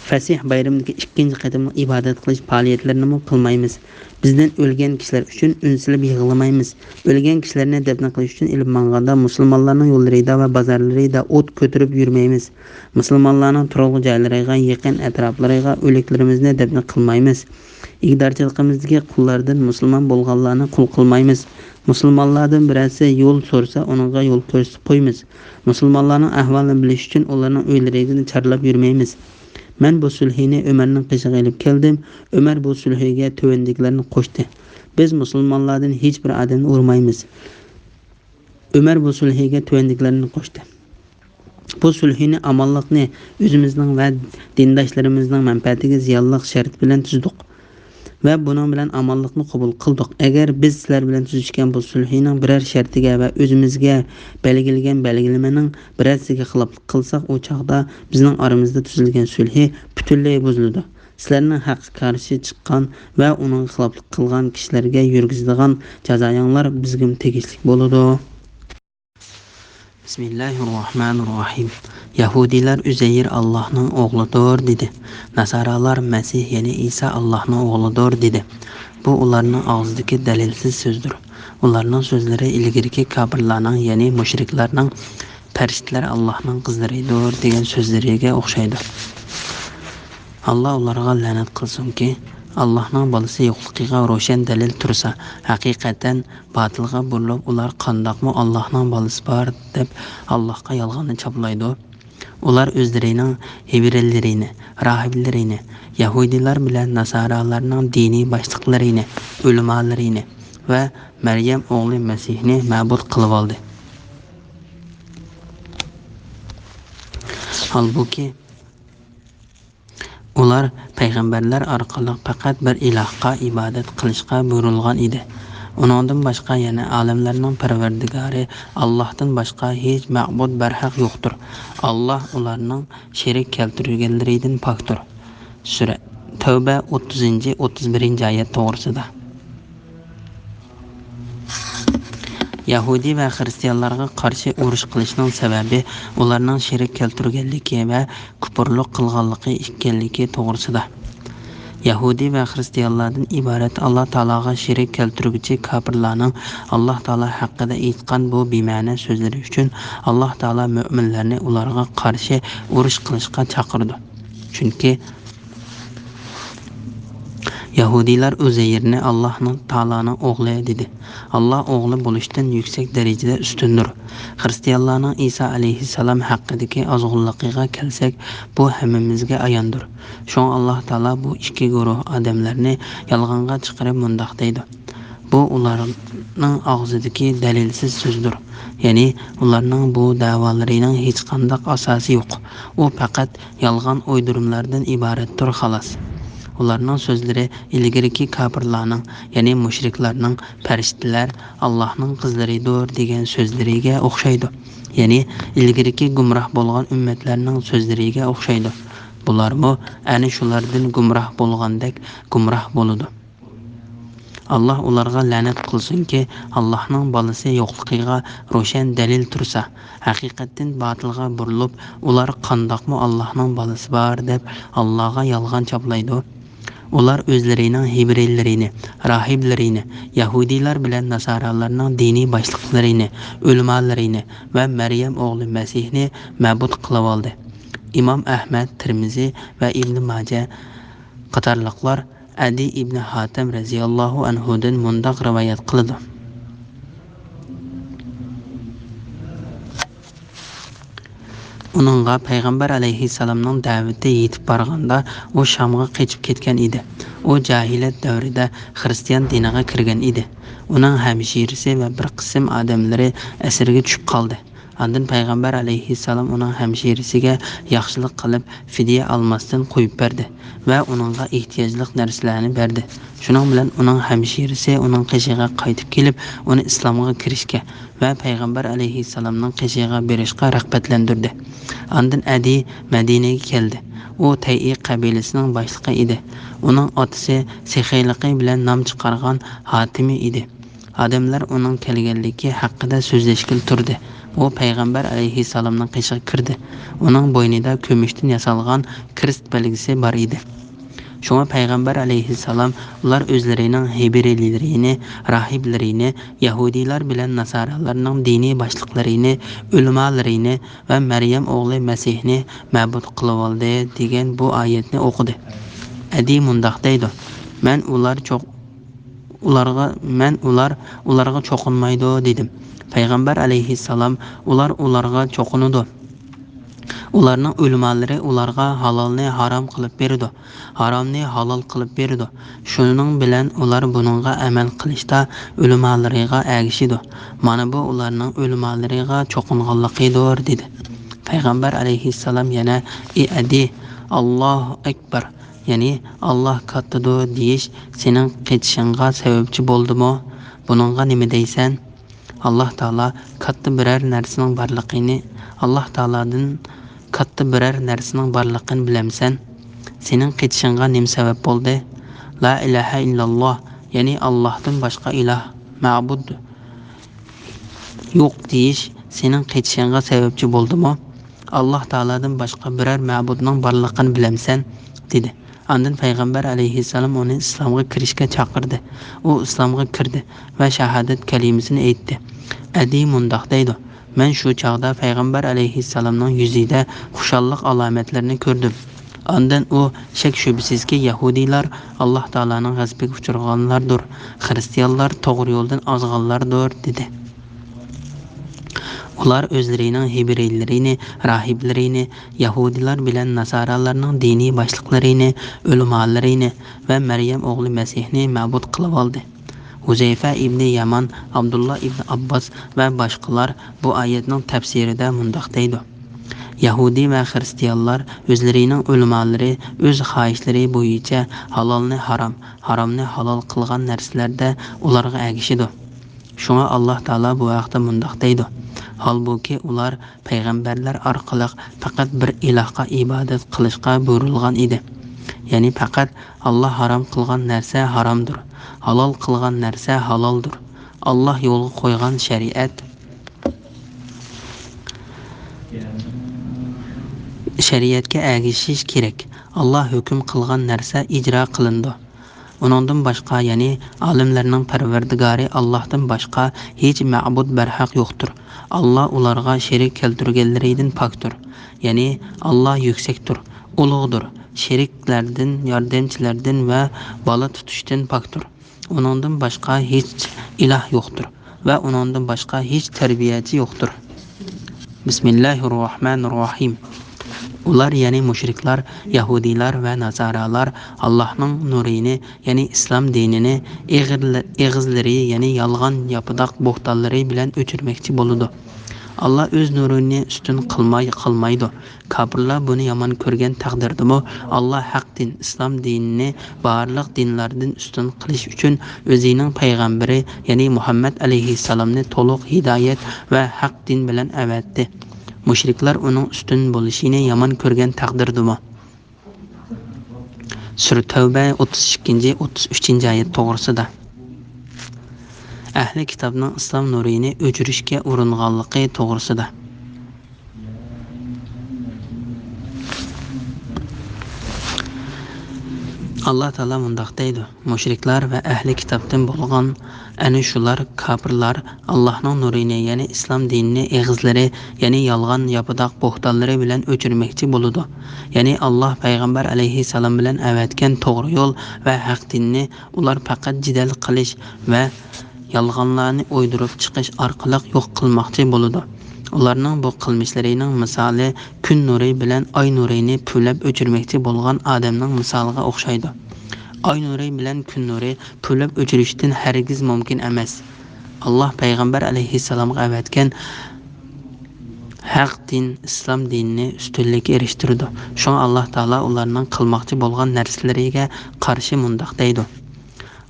فەسىھ بايرىمىدىكى ئىككىنچى قېتىملىق ئىبادەت قىلىش پائالىيەتلىرىنىمۇ قىلمايمىز. بىزدىن ئۆلگەن كىشىلەر ئۈچۈن ئۈن سېلىپ يىغلىمايمىز. ئۆلگەن كىشىلەرنى دەپنە قىلىش ئۈچۈن ئېلىپ ماڭغاندا مۇسۇلمانلارنىڭ يوللىرىدا ۋە بازارلىرىدا ئوت كۆتۈرۈپ يۈرمەيمىز. مۇسۇلمانلارنىڭ تۇرالغۇ جايلىرىغا يېقىن ئەتراپلىرىغا ئۆلۈكلىرىمىزنى دەپنە قىلمايمىز. ئىگىدارچىلىقىمىزدىكى قۇللاردىن مۇسۇلمان بولغانلارنى قۇل قىلمايمىز. مۇسۇلمانلاردىن بىرەرسى يول سورىسا، ئۇنىڭغا يول كۆرسىتىپ قويىمىز. مۇسۇلمانلارنىڭ ئەھۋالىنى بىلىش ئۈچۈن ئۇلارنىڭ ئۆيلىرىگە چارلاپ يۈرمەيمىز. مەن بۇ سۈلھىنى ئۆمەرنىڭ قېشىغا ئېلىپ كەلدىم. ئۆمەر بۇ سۈلھىگە تۆۋەندىكىلەرنى قوشتى: بىز مۇسۇلمانلاردىن ھېچ بىر ئادەمنى ئۇرمايمىز. ئۆمەر بۇ سۈلھىگە تۆۋەندىكىلەرنى قوشتى: بۇ سۈلھىنى ئامانلىقنى، ئۆزىمىزنىڭ ۋە دىنداشلىرىمىزنىڭ مەنپەئەتىگە زىيانلىق شەرت بىلەن تۈزدۇق. ۋە بۇنىڭ بىلەن ئامانلىقنى قوبۇل قىلدۇق. ئەگەر بىز سىلەر بىلەن تۈزۈشكەن بۇ سۈلھىنىڭ بىرەر شەرتىگە ۋە ئۆزىمىزگە بەلگىلىگەن بەلگىلىمىنىڭ بىرەرسىگە خىلاپلىق قىلساق، ئۇ چاغدا بىزنىڭ ئارىمىزدا تۈزۈلگەن سۈلھى پۈتۈنلەي بۇزۇلىدۇ. سىلەرنىڭ ھەققە قارشى چىققان ۋە ئۇنىڭغا خىلاپلىق قىلغان كىشىلەرگە يۈرگۈزىدىغان جازايىڭلار بىزگىمۇ تېگىشلىك بولىدۇ. بىسمىللاھىررەھمانىررەھىم. يەھۇدىيلار ئۈزەير ئاللاھنىڭ ئوغلىدۇر دېدى. ناسارالار مەسىھ، يەنى ئىسا ئاللاھنىڭ ئوغلىدۇر دېدى. بۇ ئۇلارنىڭ ئاغزىدىكى دەلىلسىز سۆزدۇر. ئۇلارنىڭ سۆزلىرى ئىلگىرىكى كاپىرلارنىڭ، يەنى مۇشرىكلارنىڭ پەرىشتىلەر ئاللاھنىڭ قىزلىرىدۇر دېگەن سۆزلىرىگە ئوخشايدۇ. ئاللا ئۇلارغا لەنەت قىلسۇنكى، ئاللاھنىڭ بالىسى يوقلۇقىغا روشەن دەلىل تۇرسا، ھەقىقەتەن باتىلغا بۇرۇلۇپ، ئۇلار قانداقمۇ ئاللاھنىڭ بالىسى بار دەپ ئاللاھقا يالغاننى چاپلايدۇ؟ ئۇلار ئۆزلىرىنىڭ ھېبرىيلىرىنى، راھىبلىرىنى، يەھۇدىيلار بىلەن ناسارالارنىڭ دىنىي باشلىقلىرىنى، ئۆلىمالىرىنى ۋە مەريەم ئوغلى مەسىھنى مەبۇد قىلىۋالدى. ھالبۇكى، ئۇلار پەيغەمبەرلەر ئارقىلىق پەقەت بىر ئىلاھقا ئىبادەت قىلىشقا بۇيرۇلغان ئىدى. ئۇنىڭدىن باشقا يەنە ئالەملەرنىڭ پەرۋەردىگارى ئاللاھتىن باشقا ھېچ مەبۇد بەرھەق يوقتۇر. ئاللاھ ئۇلارنىڭ شېرىك كەلتۈرگەنلىرىدىن پاكتۇر. سۈرە تەۋبە، ئوتتۇزىنچى، ئوتتۇز بىرىنچى ئايەت توغرىسىدا. يەھۇدىي ۋە خىرىستىيانلارغا قارشى ئۇرۇش قىلىشنىڭ سەۋەبى ئۇلارنىڭ شېرىك كەلتۈرگەنلىكى ۋە كۇپۇرلۇق قىلغانلىقى ئىكەنلىكى توغرىسىدا. يەھۇدىي ۋە خىرىستىيانلاردىن ئىبارەت ئاللا تائالاغا شېرىك كەلتۈرگۈچى كاپىرلارنىڭ ئاللا تائالا ھەققىدە ئېيتقان بۇ بىمەنە سۆزلىرى ئۈچۈن ئاللا تائالا مۆمىنلەرنى ئۇلارغا قارشى ئۇرۇش قىلىشقا چاقىرىدۇ. چۈنكى يەھۇدىيلار ئۇزەيرنى ئاللاھنىڭ تائالانىڭ ئوغلى دېدى. ئاللا ئوغلى بولۇشتىن يۈكسەك دەرىجىدە ئۈستۈندۇر. خىرىستىيانلارنىڭ ئىسا ئەلەيھىسسالام ھەققىدىكى ئازغۇنلۇقىغا كەلسەك، بۇ ھەممىمىزگە ئاياندۇر. شۇڭا ئاللا تائالا بۇ ئىككى گۇرۇھ ئادەملەرنى يالغانغا چىقىرىپ مۇنداق دەيدۇ: بۇ ئۇلارنىڭ ئاغزىدىكى دەلىلسىز سۆزدۇر. يەنى ئۇلارنىڭ بۇ دەۋالىرىنىڭ ھېچقانداق ئاساسى يوق. ئۇ پەقەت يالغان ئويدۇرمىلاردىن ئىبارەتتۇر، خالاس. ئۇلارنىڭ سۆزلىرى ئىلگىرىكى كاپىرلارنىڭ، يەنى مۇشرىكلارنىڭ پەرىشتىلەر ئاللاھنىڭ قىزلىرىدۇر دېگەن سۆزلىرىگە ئوخشايدۇ. يەنى ئىلگىرىكى گۇمراھ بولغان ئۈممەتلەرنىڭ سۆزلىرىگە ئوخشايدۇ. بۇلارمۇ ئەنە شۇلاردىن گۇمراھ بولغاندەك گۇمراھ بولىدۇ. ئاللا ئۇلارغا لەنەت قىلسۇنكى، ئاللاھنىڭ بالىسى يوقلۇقىغا روشەن دەلىل تۇرسا، ھەقىقەتتىن باتىلغا بۇرۇلۇپ، ئۇلار قانداقمۇ ئاللاھنىڭ بالىسى بار دەپ ئاللاغا يالغان چاپلايدۇ؟ ئۇلار ئۆزلىرىنىڭ ھېبرىيلىرىنى، راھىبلىرىنى، يەھۇدىيلار بىلەن ناسارالارنىڭ دىنىي باشلىقلىرىنى، ئۆلىمالىرىنى ۋە مەريەم ئوغلى مەسىھنى مەبۇد قىلىۋالدى. ئىمام ئەھمەد، تىرمىزى ۋە ئىبنى ماجە قاتارلىقلار ئەدى ئىبنى ھاتەم رەزىياللاھۇ ئەنھۇدىن مۇنداق رىۋايەت قىلىدۇ. ئۇنىڭغا پەيغەمبەر ئەلەيھىسسالامنىڭ دەۋىتى يېتىپ بارغاندا، ئۇ شامغا قېچىپ كەتكەن ئىدى. ئۇ جاھىلىيەت دەۋرىدە خىرىستىيان دىنىغا كىرگەن ئىدى. ئۇنىڭ ھەمشىرىسى ۋە بىر قىسىم ئادەملىرى ئەسىرگە چۈشۈپ قالدى. ئاندىن پەيغەمبەر ئەلەيھىسسالام ئۇنىڭ ھەمشىرىسىگە ياخشىلىق قىلىپ، فىدىيە ئالماستىن قويۇپ بەردى ۋە ئۇنىڭغا ئېھتىياجلىق نەرسىلەرنى بەردى. شۇنىڭ بىلەن ئۇنىڭ ھەمشىرىسى ئۇنىڭ قېشىغا قايتىپ كېلىپ، ئۇنى ئىسلامغا كىرىشكە ۋە پەيغەمبەر ئەلەيھىسسالامنىڭ قېشىغا بېرىشقا رىغبەتلەندۈردى. ئاندىن ئەدى مەدىنىگە كەلدى. ئۇ تەيئى قەبىلىسىنىڭ باشلىقى ئىدى. ئۇنىڭ ئاتىسى سېخىيلىقى بىلەن نام چىقارغان ھاتىمى ئىدى. ئادەملەر ئۇنىڭ كەلگەنلىكى ھەققىدە سۆزلەشكىلى تۇردى. ئۇ پەيغەمبەر ئەلەيھىسسالامنىڭ قېشىغا كىردى. ئۇنىڭ بوينىدا كۈمۈشتىن ياسالغان كرېست بەلگىسى بار ئىدى. شۇڭا پەيغەمبەر ئەلەيھىسسالام ئۇلار ئۆزلىرىنىڭ ھېبرىيلىرىنى، راھىبلىرىنى، يەھۇدىيلار بىلەن ناسارالارنىڭ دىنىي باشلىقلىرىنى، ئۆلىمالىرىنى ۋە مەريەم ئوغلى مەسىھنى مەبۇد قىلىۋالدى دېگەن بۇ ئايەتنى ئوقۇدى. ئەدى مۇنداق دەيدۇ: مەن ئۇلار چوق-، ئۇلارغا، مەن ئۇلار، ئۇلارغا چوقۇنمايدۇ دېدىم. پەيغەمبەر ئەلەيھىسسالام: ئۇلار ئۇلارغا چوقۇنىدۇ. ئۇلارنىڭ ئۆلىمالىرى ئۇلارغا ھالالنى ھارام قىلىپ بېرىدۇ، ھارامنى ھالال قىلىپ بېرىدۇ. شۇنىڭ بىلەن ئۇلار بۇنىڭغا ئەمەل قىلىشتا ئۆلىمالىرىغا ئەگىشىدۇ. مانا بۇ ئۇلارنىڭ ئۆلىمالىرىغا چوقۇنغانلىقىدۇر، دېدى. پەيغەمبەر ئەلەيھىسسالام يەنە: ئى ئەدى، ئاللاھۇ ئەكبەر! يەنى «ئاللاھ كاتتىدۇر» دېيىش سېنىڭ قېچىشىڭغا سەۋەبچى بولدىمۇ؟ بۇنىڭغا نېمە دەيسەن؟ ئاللاھ تائالا كاتتا بىرەر نەرسىنىڭ بارلىقىنى، ئاللاھ تائالادىن كاتتا بىرەر نەرسىنىڭ بارلىقىنى بىلەمسەن؟ سېنىڭ قېچىشىڭغا نېمە سەۋەب بولدى؟ «لا ئىلاھە ئىللاللاھ»، يەنى «ئاللاھتىن باشقا ئىلاھ، مەبۇد يوق» دېيىش سېنىڭ قېچىشىڭغا سەۋەبچى بولدىمۇ؟ «ئاللاھ تائالادىن باشقا بىرەر مەبۇدنىڭ بارلىقىنى بىلەمسەن؟» دېدى. ئاندىن پەيغەمبەر ئەلەيھىسسالام ئۇنى ئىسلامغا كىرىشكە چاقىردى. ئۇ ئىسلامغا كىردى ۋە شاھادەت كەلىمىسىنى ئېيتتى. ئەدى مۇنداق دەيدۇ: «مەن شۇ چاغدا پەيغەمبەر ئەلەيھىسسالامنىڭ يۈزىدە خۇشاللىق ئالامەتلىرىنى كۆردۈم.» ئاندىن ئۇ: «شەك-شۈبھىسىزكى، يەھۇدىيلار ئاللاھ تائالانىڭ غەزىپىگە ئۇچرىغانلاردۇر، خىرىستىيانلار توغرا يولدىن ئازغانلاردۇر» دېدى. ئۇلار ئۆزلىرىنىڭ ھېبرىيلىرىنى، راھىبلىرىنى، يەھۇدىيلار بىلەن ناسارالارنىڭ دىنىي باشلىقلىرىنى، ئۆلىمالىرىنى ۋە مەريەم ئوغلى مەسىھنى مەبۇد قىلىۋالدى. ھۇزەيفە ئىبنى يامان، ئابدۇللا ئىبنى ئابباس ۋە باشقىلار بۇ ئايەتنىڭ تەپسىرىدە مۇنداق دەيدۇ: «يەھۇدىي ۋە خىرىستىيانلار ئۆزلىرىنىڭ ئۆلىمالىرى ئۆز خاھىشلىرى بويىچە ھالالنى ھارام، ھارامنى ھالال قىلغان نەرسىلەردە ئۇلارغا ئەگىشىدۇ. شۇڭا ئاللاھ تائالا بۇ ھەقتە مۇنداق دەيدۇ: ھالبۇكى، ئۇلار پەيغەمبەرلەر ئارقىلىق پەقەت بىر ئىلاھقا ئىبادەت قىلىشقا بۇيرۇلغان ئىدى.» يەنى پەقەت ئاللاھ ھارام قىلغان نەرسە ھارامدۇر، ھالال قىلغان نەرسە ھالالدۇر. ئاللاھ يولغا قويغان شەرىئەت، شەرىئەتكە ئەگىشىش كېرەك. ئاللاھ ھۆكۈم قىلغان نەرسە ئىجرا قىلىنىدۇ. ئۇنىڭدىن باشقا، يەنى ئالەملەرنىڭ پەرۋەردىگارى ئاللاھتىن باشقا ھېچ مەبۇد بەرھەق يوقتۇر. ئاللاھ ئۇلارغا شېرىك كەلتۈرگەنلىرىدىن پاكتۇر. يەنى ئاللاھ يۈكسەكتۇر، ئۇلۇغدۇر، شېرىكلەردىن، ياردەمچىلەردىن ۋە بالا تۇتۇشتىن پاكتۇر. ئۇنىڭدىن باشقا ھېچ ئىلاھ يوقتۇر ۋە ئۇنىڭدىن باشقا ھېچ تەربىيەچى يوقتۇر. بىسمىللاھىرراھمانىرراھىم. ئۇلار، يەنى مۇشرىكلار، يەھۇدىيلار ۋە ناسارالار ئاللاھنىڭ نۇرىنى، يەنى ئىسلام دىنىنى ئېغىرلە-، ئېغىزلىرى، يەنى يالغان ياپىداق بوھتانلىرى بىلەن ئۆچۈرمەكچى بولىدۇ. ئاللاھ ئۆز نۇرىنى ئۈستۈن قىلماي قالمايدۇ. كاپىرلار بۇنى يامان كۆرگەن تەقدىردىمۇ، ئاللاھ ھەق دىن، ئىسلام دىنىنى بارلىق دىنلاردىن ئۈستۈن قىلىش ئۈچۈن ئۆزىنىڭ پەيغەمبىرى، يەنى مۇھەممەد ئەلەيھىسسالامنى تولۇق ھىدايەت ۋە ھەق دىن بىلەن ئەۋەتتى. مۇشرىكلار ئۇنىڭ ئۈستۈن بولۇشىنى يامان كۆرگەن تەقدىردىمۇ؟ سۈرە تەۋبە، ئوتتۇز ئىككىنچى، ئوتتۇز ئۈچىنچى ئايەت توغرىسىدا. ئەھلى كىتابنىڭ ئىسلام نۇرىنى ئۆچۈرۈشكە ئۇرۇنغانلىقى توغرىسىدا. ئاللاھ تائالا مۇنداق دەيدۇ: مۇشرىكلار ۋە ئەھلى كىتابتىن بولغان ئەنە شۇلار، كاپىرلار، ئاللاھنىڭ نۇرىنى، يەنى ئىسلام دىنىنى ئېغىزلىرى، يەنى يالغان ياپىداق بوھتانلىرى بىلەن ئۆچۈرمەكچى بولىدۇ. يەنى ئاللاھ پەيغەمبەر ئەلەيھىسسالام بىلەن ئەۋەتكەن توغرا يول ۋە ھەق دىننى ئۇلار پەقەت جېدەل قىلىش ۋە يالغانلارنى ئويدۇرۇپ چىقىش ئارقىلىق يوق قىلماقچى بولىدۇ. ئۇلارنىڭ بۇ قىلمىشلىرىنىڭ مىسالى كۈن نۇرى بىلەن ئاي نۇرىنى پۈۋلەپ ئۆچۈرمەكچى بولغان ئادەمنىڭ مىسالىغا ئوخشايدۇ. ئاي نۇرى بىلەن كۈن نۇرى پۈۋلەپ ئۆچۈرۈشتىن ھەرگىز مۇمكىن ئەمەس. ئاللاھ پەيغەمبەر ئەلەيھىسسالامغا ئەۋەتكەن ھەق دىن، ئىسلام دىنىنى ئۈستۈنلۈككە ئېرىشتۈرىدۇ. شۇڭا ئاللاھ تائالا ئۇلارنىڭ قىلماقچى بولغان نەرسىلىرىگە قارشى مۇنداق دەيدۇ: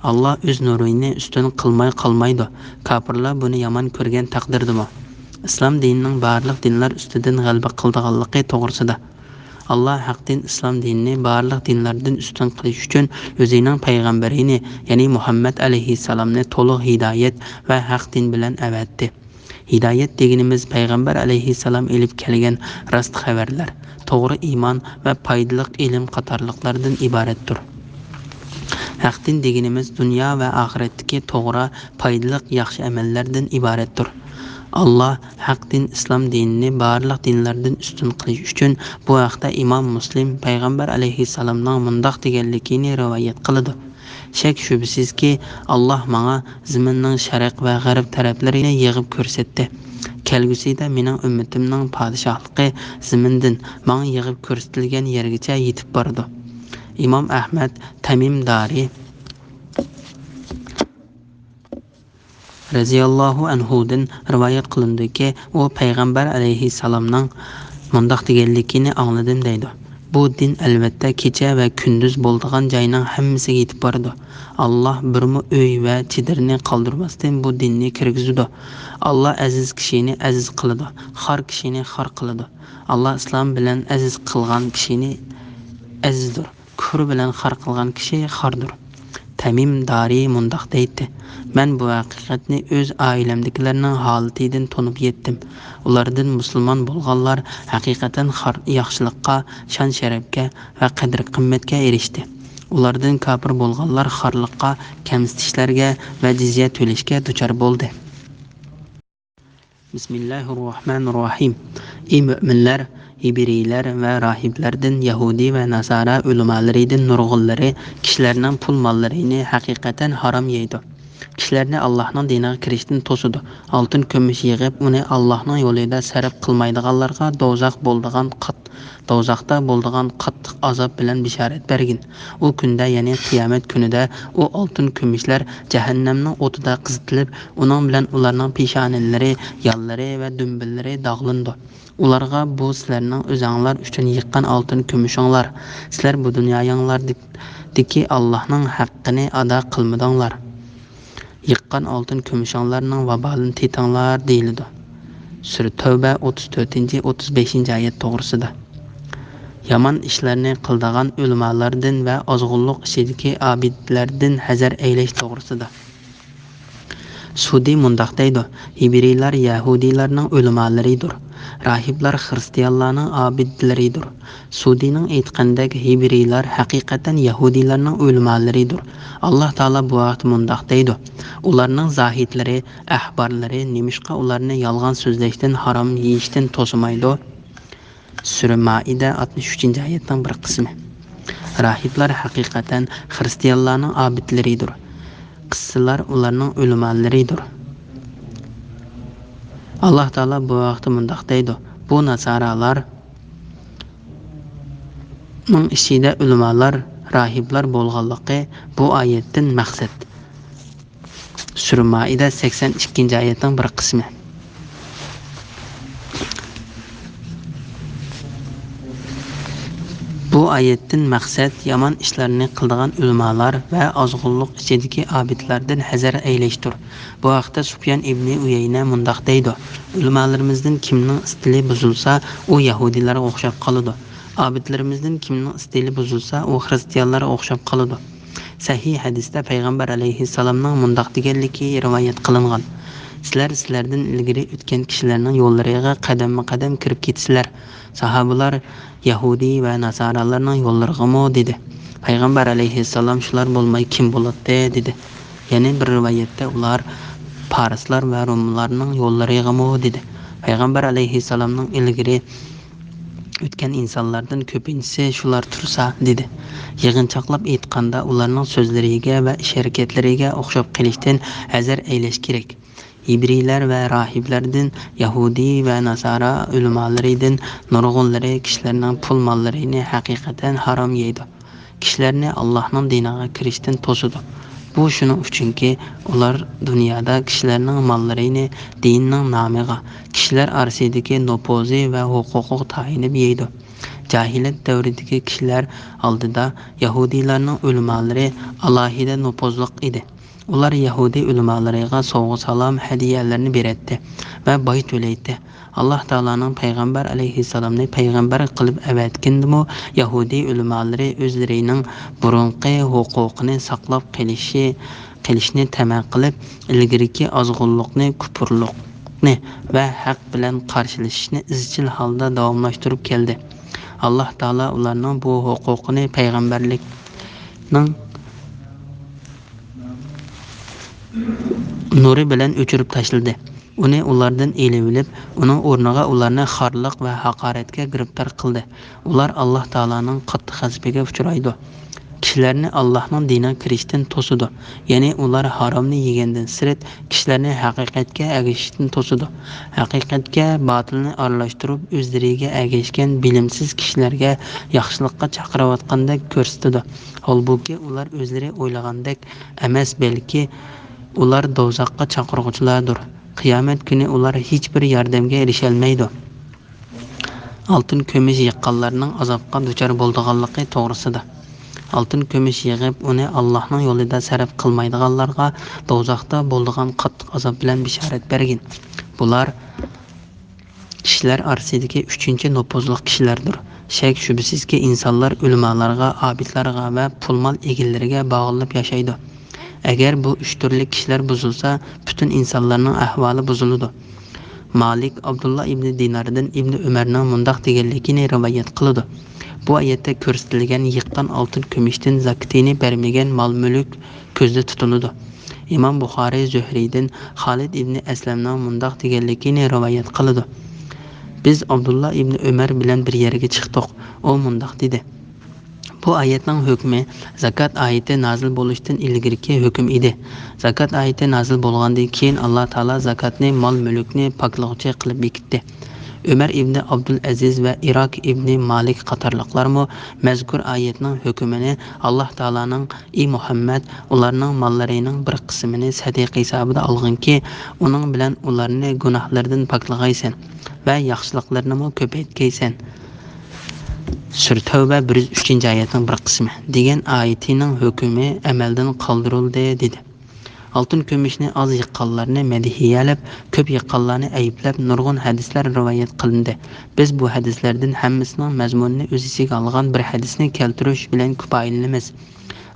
ئاللاھ ئۆز نۇرىنى ئۈستۈن قىلماي قالمايدۇ. كاپىرلار بۇنى يامان كۆرگەن تەقدىردىمۇ؟ ئىسلام دىنىنىڭ بارلىق دىنلار ئۈستىدىن غەلىبە قىلىدىغانلىقى توغرىسىدا. ئاللاھ ھەق دىن، ئىسلام دىنىنى بارلىق دىنلاردىن ئۈستۈن قىلىش ئۈچۈن ئۆزىنىڭ پەيغەمبىرىنى، يەنى مۇھەممەد ئەلەيھىسسالامنى تولۇق ھىدايەت ۋە ھەق دىن بىلەن ئەۋەتتى. ھىدايەت دېگىنىمىز پەيغەمبەر ئەلەيھىسسالام ئېلىپ كەلگەن راست خەۋەرلەر، توغرا ئىمان ۋە پايدىلىق ئىلىم قاتارلىقلاردىن ئىبارەتتۇر. ھەق دىن دېگىنىمىز دۇنيا ۋە ئاخىرەتتىكى توغرا، پايدىلىق، ياخشى ئەمەللەردىن ئىبارەتتۇر. ئاللاھ ھەق دىن، ئىسلام دىنىنى بارلىق دىنلاردىن ئۈستۈن قىلىش ئۈچۈن بۇ ھەقتە ئىمام مۇسلىم پەيغەمبەر ئەلەيھىسسالامنىڭ مۇنداق دېگەنلىكىنى رىۋايەت قىلىدۇ: شەك-شۈبھىسىزكى، ئاللاھ ماڭا زېمىننىڭ شەرق ۋە غەرب تەرەپلىرىنى يىغىپ كۆرسەتتى. كەلگۈسىدە مېنىڭ ئۈممىتىمنىڭ پادىشاھلىقى زېمىندىن ماڭا يىغىپ كۆرسىتىلگەن يەرگىچە يېتىپ بارىدۇ. ئىمام ئەھمەد تەمىم دارى رەزىياللاھۇ ئەنھۇدىن رىۋايەت قىلىنىدۇكى، ئۇ پەيغەمبەر ئەلەيھىسسالامنىڭ مۇنداق دېگەنلىكىنى ئاڭلىدىم دەيدۇ: بۇ دىن، ئەلۋەتتە، كېچە ۋە كۈندۈز بولىدىغان جاينىڭ ھەممىسىگە يېتىپ بارىدۇ. ئاللا بىرمۇ ئۆي ۋە چېدىرنى قالدۇرماستىن بۇ دىننى كىرگۈزىدۇ. ئاللا ئەزىز كىشىنى ئەزىز قىلىدۇ، خار كىشىنى خار قىلىدۇ. ئاللا ئىسلام بىلەن ئەزىز قىلغان كىشىنى ئەزىزدۇر، كۇفر بىلەن خار قىلغان كىشى خاردۇر. تەمىم دارى مۇنداق دەيتتى: مەن بۇ ھەقىقەتنى ئۆز ئائىلەمدىكىلەرنىڭ ھالىتىدىن تونۇپ يەتتىم. ئۇلاردىن مۇسۇلمان بولغانلار ھەقىقەتەن خار-، ياخشىلىققا، شان-شەرەپكە ۋە قەدىر-قىممەتكە ئېرىشتى. ئۇلاردىن كاپىر بولغانلار خارلىققا، كەمسىتىشلەرگە ۋە جىزيە تۆلەشكە دۇچار بولدى. بىسمىللاھىرراھمانىرراھىم. ئى مۆمىنلەر! ھېبرىيلەر ۋە راھىبلەردىن، يەھۇدىي ۋە ناسارا ئۆلىمالىرىدىن نۇرغۇنلىرى كىشىلەرنىڭ پۇل-ماللىرىنى ھەقىقەتەن ھارام يەيدۇ. كىشىلەرنى ئاللاھنىڭ دىنىغا كىرىشتىن توسىدۇ. ئالتۇن-كۈمۈش يىغىپ، ئۇنى ئاللاھنىڭ يولىدا سەرپ قىلمايدىغانلارغا دوزاخ بولىدىغان قات-، دوزاختا بولىدىغان قاتتىق ئازاب بىلەن بېشارەت بەرگىن. ئۇ كۈندە، يەنى قىيامەت كۈنىدە ئۇ ئالتۇن-كۈمۈشلەر جەھەننەمنىڭ ئوتىدا قىزىتىلىپ، ئۇنىڭ بىلەن ئۇلارنىڭ پېشانىلىرى، يانلىرى ۋە دۈمبىلىرى داغلىنىدۇ. ئۇلارغا: بۇ سىلەرنىڭ ئۆزۈڭلار ئۈچۈن يىغقان ئالتۇن-كۈمۈشۈڭلار. سىلەر بۇ دۇنياڭلاردىكى ئاللاھنىڭ ھەققىنى ئادا قىلمىدىڭلار. يىغقان ئالتۇن-كۈمۈشۈڭلارنىڭ ۋابالىنى تېتىڭلار، دېيىلىدۇ. سۈرە تەۋبە، ئوتتۇز تۆتىنچى، ئوتتۇز بەشىنچى ئايەت توغرىسىدا. يامان ئىشلارنى قىلىدىغان ئۆلىمالاردىن ۋە ئازغۇنلۇق ئىچىدىكى ئابىدلەردىن ھەزەر ئەيلەش توغرىسىدا. سۇدى مۇنداق دەيدۇ: ھېبرىيلار يەھۇدىيلارنىڭ ئۆلىمالىرىدۇر. راھىبلار خىرىستىيانلارنىڭ ئابىدلىرىدۇر. سۇدىنىڭ ئېيتقىنىدەك، ھېبرىيلار ھەقىقەتەن يەھۇدىيلارنىڭ ئۆلىمالىرىدۇر. ئاللاھ تائالا بۇ ھەقتە مۇنداق دەيدۇ: ئۇلارنىڭ زاھىدلىرى، ئەھبارلىرى نېمىشقا ئۇلارنى يالغان سۆزلەشتىن، ھارام يېيىشتىن توسىمايدۇ؟ سۈرە مائىدە، ئاتمىش ئۈچىنچى ئايەتنىڭ بىر قىسمى. راھىبلار ھەقىقەتەن خىرىستىيانلارنىڭ ئابىدلىرىدۇر. قىسسىلار ئۇلارنىڭ ئۆلىمالىرىدۇر. ئاللاھ تائالا بۇ ھەقتە مۇنداق دەيدۇ: بۇ ناسارالارنىڭ ئىچىدە ئۆلىمالار، راھىبلار بولغانلىقى بۇ ئايەتتىن مەقسەت. سۈرە مائىدە، سەكسەن ئىككىنچى ئايەتنىڭ بىر قىسمى. بۇ ئايەتتىن مەقسەت يامان ئىشلارنى قىلىدىغان ئۆلىمالار ۋە ئازغۇنلۇق ئىچىدىكى ئابىدلاردىن ھەزەر ئەيلەشتۇر. بۇ ھەقتە سۇپيان ئىبنى ئۇيەينە مۇنداق دەيدۇ: ئۆلىمالىرىمىزدىن كىمنىڭ ئىستىلى بۇزۇلسا، ئۇ يەھۇدىيلارغا ئوخشاپ قالىدۇ. ئابىدلىرىمىزدىن كىمنىڭ ئىستىلى بۇزۇلسا، ئۇ خىرىستىيانلارغا ئوخشاپ قالىدۇ. سەھىھ ھەدىستە پەيغەمبەر ئەلەيھىسسالامنىڭ مۇنداق دېگەنلىكى رىۋايەت قىلىنغان: سىلەر سىلەردىن ئىلگىرى ئۆتكەن كىشىلەرنىڭ يوللىرىغا قەدەممۇ قەدەم كىرىپ كېتىسىلەر. ساھابىلار يەھۇدىي ۋە ناسارالارنىڭ يوللىرىغىمۇ؟ دېدى. پەيغەمبەر ئەلەيھىسسالام: شۇلار بولماي كىم بولاتتى؟ دېدى. يەنە بىر رىۋايەتتە ئۇلار پارسلار ۋە روملارنىڭ يوللىرىغىمۇ؟ دېدى. پەيغەمبەر ئەلەيھىسسالامنىڭ ئىلگىرى ئۆتكەن ئىنسانلاردىن كۆپىنچىسى شۇلار تۇرسا، دېدى. يىغىنچاقلاپ ئېيتقاندا، ئۇلارنىڭ سۆزلىرىگە ۋە ئىش-ھەرىكەتلىرىگە ئوخشاپ قېلىشتىن ھەزەر ئەيلەش كېرەك. ھېبرىيلەر ۋە راھىبلەردىن، يەھۇدىي ۋە ناسارا ئۆلىمالىرىدىن نۇرغۇنلىرى كىشىلەرنىڭ پۇل-ماللىرىنى ھەقىقەتەن ھارام يەيدۇ. كىشىلەرنى ئاللاھنىڭ دىنىغا كىرىشتىن توسىدۇ. بۇ شۇنىڭ ئۈچۈنكى، ئۇلار دۇنيادا كىشىلەرنىڭ ماللىرىنى دىننىڭ نامىغا، كىشىلەر ئارىسىدىكى نوپۇزى ۋە ھوقۇقىغا تايىنىپ يەيدۇ. جاھىلىيەت دەۋرىدىكى كىشىلەر ئالدىدا يەھۇدىيلارنىڭ ئۆلىمالىرى ئالاھىدە نوپۇزلۇق ئىدى. ئۇلار يەھۇدىي ئۆلىمالىرىغا سوۋغا-سالام، ھەدىيەلەرنى بېرەتتى ۋە باج تۆلەيتتى. ئاللاھ تائالانىڭ پەيغەمبەر ئەلەيھىسسالامنى پەيغەمبەر قىلىپ ئەۋەتكىنىدىمۇ يەھۇدىي ئۆلىمالىرى ئۆزلىرىنىڭ بۇرۇنقى ھوقۇقىنى ساقلاپ قېلىشى، قېلىشنى تەمە قىلىپ، ئىلگىرىكى ئازغۇنلۇقنى، كۇپۇرلۇقنى ۋە ھەق بىلەن قارشىلىشىشنى ئىزچىل ھالدا داۋاملاشتۇرۇپ كەلدى. ئاللاھ تائالا ئۇلارنىڭ بۇ ھوقۇقىنى پەيغەمبەرلىكنىڭ نۇرى بىلەن ئۆچۈرۈپ تاشلىدى. ئۇنى ئۇلاردىن ئېلىۋېلىپ، ئۇنىڭ ئورنىغا ئۇلارنى خارلىق ۋە ھاقارەتكە گىرىپتار قىلدى. ئۇلار ئاللاھ تائالانىڭ قاتتىق غەزىپىگە ئۇچرايدۇ. كىشىلەرنى ئاللاھنىڭ دىنىغا كىرىشتىن توسىدۇ. يەنى ئۇلار ھارامنى يېگەندىن سىرت، كىشىلەرنى ھەقىقەتكە ئەگىشىشتىن توسىدۇ. ھەقىقەتكە باتىلنى ئارىلاشتۇرۇپ، ئۆزلىرىگە ئەگەشكەن بىلىمسىز كىشىلەرگە ياخشىلىققا چاقىرىۋاتقاندەك كۆرسىتىدۇ. ھالبۇكى، ئۇلار ئۆزلىرى ئويلىغاندەك ئەمەس، بەلكى ئۇلار دوزاخقا چاقىرغۇچىلاردۇر. قىيامەت كۈنى ئۇلار ھېچبىر ياردەمگە ئېرىشەلمەيدۇ. ئالتۇن كۈمۈش يىغقانلارنىڭ ئازابقا دۇچار بولىدىغانلىقى توغرىسىدا. ئالتۇن كۈمۈش يىغىپ، ئۇنى ئاللاھنىڭ يولىدا سەرپ قىلمايدىغانلارغا دوزاختا بولىدىغان قاتتىق ئازاب بىلەن بېشارەت بەرگىن. بۇلار كىشىلەر ئارىسىدىكى ئۈچىنچى نوپۇزلۇق كىشىلەردۇر. شەك-شۈبھىسىزكى، ئىنسانلار ئۆلىمالارغا، ئابىدلارغا ۋە پۇل-مال ئىگىلىرىگە باغلىنىپ ياشايدۇ. ئەگەر بۇ ئۈچ تۈرلۈك كىشىلەر بۇزۇلسا، پۈتۈن ئىنسانلارنىڭ ئەھۋالى بۇزۇلىدۇ. مالىك ئابدۇللا ئىبنى دىناردىن ئىبنى ئۆمەرنىڭ مۇنداق دېگەنلىكىنى رىۋايەت قىلىدۇ: بۇ ئايەتتە كۆرسىتىلگەن يىغقان ئالتۇن كۈمۈشتىن زاكىتىنى بەرمىگەن مال-مۈلۈك كۆزدە تۇتۇلىدۇ. ئىمام بۇخارىي زۆھرىيدىن، خالىد ئىبنى ئەسلەمنىڭ مۇنداق دېگەنلىكىنى رىۋايەت قىلىدۇ: بىز ئابدۇللا ئىبنى ئۆمەر بىلەن بىر يەرگە چىقتۇق. ئۇ مۇنداق دېدى: بۇ ئايەتنىڭ ھۆكمى زاكات ئايىتى نازىل بولۇشتىن ئىلگىرىكى ھۆكۈم ئىدى. زاكات ئايىتى نازىل بولغاندىن كېيىن، ئاللا تائالا زاكاتنى مال-مۈلۈكنى پاكلىغۇچى قىلىپ بېكىتتى. ئۆمەر ئىبنى ئابدۇل ئەزىز ۋە ئىراك ئىبنى مالىك قاتارلىقلارمۇ مەزكۇر ئايەتنىڭ ھۆكمىنى، ئاللا تائالانىڭ: ئى مۇھەممەد، ئۇلارنىڭ ماللىرىنىڭ بىر قىسمىنى سەدىقە ھېسابىدا ئالغىنكى، ئۇنىڭ بىلەن ئۇلارنى گۇناھلىرىدىن پاكلىغايسەن ۋە ياخشىلىقلىرىنىمۇ كۆپەيتكەيسەن. سۈرە تەۋبە بىر يۈز ئۈچىنچى ئايەتنىڭ بىر قىسمى دېگەن ئايىتىنىڭ ھۆكمى ئەمەلدىن قالدۇرۇلدى، دېدى. ئالتۇن كۈمۈشنى ئاز يىغقانلارنى مەدھىيەلەپ، كۆپ يىغقانلارنى ئەيىبلەپ نۇرغۇن ھەدىسلەر رىۋايەت قىلىندى. بىز بۇ ھەدىسلەردىن ھەممىسىنىڭ مەزمۇنىنى ئۆز ئىچىگە ئالغان بىر ھەدىسنى كەلتۈرۈش بىلەن كۇپايىلىنىمىز.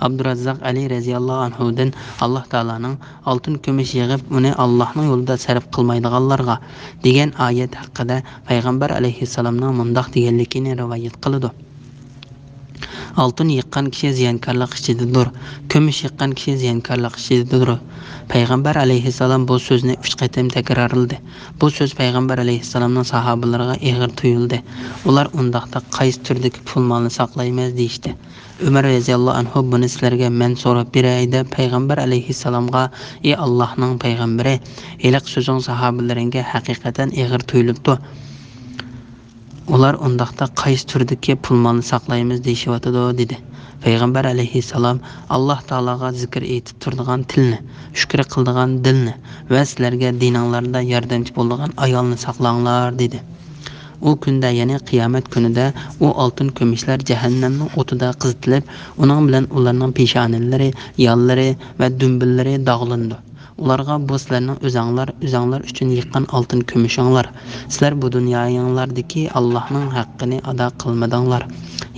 ئابدۇراززاق ئەلى رەزىياللاھۇ ئەنھۇدىن، ئاللا تائالانىڭ ئالتۇن كۈمۈش يىغىپ، ئۇنى ئاللاھنىڭ يولىدا سەرپ قىلمايدىغانلارغا دېگەن ئايەت ھەققىدە پەيغەمبەر ئەلەيھىسسالامنىڭ مۇنداق دېگەنلىكىنى رىۋايەت قىلىدۇ: ئالتۇن يىغقان كىشى زىيانكارلىق ئىچىدىدۇر، كۈمۈش يىغقان كىشى زىيانكارلىق ئىچىدىدۇر. پەيغەمبەر ئەلەيھىسسالام بۇ سۆزنى ئۈچ قېتىم تەكرارلىدى. بۇ سۆز پەيغەمبەر ئەلەيھىسسالامنىڭ ساھابىلىرىغا ئېغىر تۇيۇلدى. ئۇلار: ئۇنداقتا قايسى تۈردىكى پۇل-مالنى ساقلايمىز؟ دېيىشتى. ئۆمەر رەزىياللاھۇ ئەنھۇ: بۇنى سىلەرگە مەن سوراپ بېرەي، دەپ پەيغەمبەر ئەلەيھىسسالامغا: ئى ئاللاھنىڭ پەيغەمبىرى، ھېلىقى سۆزۈڭ ساھابىلىرىڭگە ھەقىقەتەن ئېغىر تۇيۇلۇپتۇ. ئۇلار: ئۇنداقتا قايسى تۈردىكى پۇل-مالنى ساقلايمىز دېيىشىۋاتىدۇ؟ دېدى. پەيغەمبەر ئەلەيھىسسالام: ئاللا تائالاغا زىكىر ئېيتىپ تۇرىدىغان تىلنى، شۈكرى قىلىدىغان دىلنى ۋە سىلەرگە دىنىڭلاردا ياردەمچى بولىدىغان ئايالنى ساقلاڭلار، دېدى. ئۇ كۈندە، يەنى قىيامەت كۈنىدە ئۇ ئالتۇن كۈمۈشلەر جەھەننەمنىڭ ئوتىدا قىزىتىلىپ، ئۇنىڭ بىلەن ئۇلارنىڭ پېشانىلىرى، يانلىرى ۋە دۈمبىلىرى داغلىنىدۇ. ئۇلارغا: بۇ سىلەرنىڭ ئۆزەڭلار، ئۆزەڭلار ئۈچۈن يىغقان ئالتۇن كۈمۈشۈڭلار. سىلەر بۇ دۇنيايىڭلاردىكى ئاللاھنىڭ ھەققىنى ئادا قىلمىدىڭلار.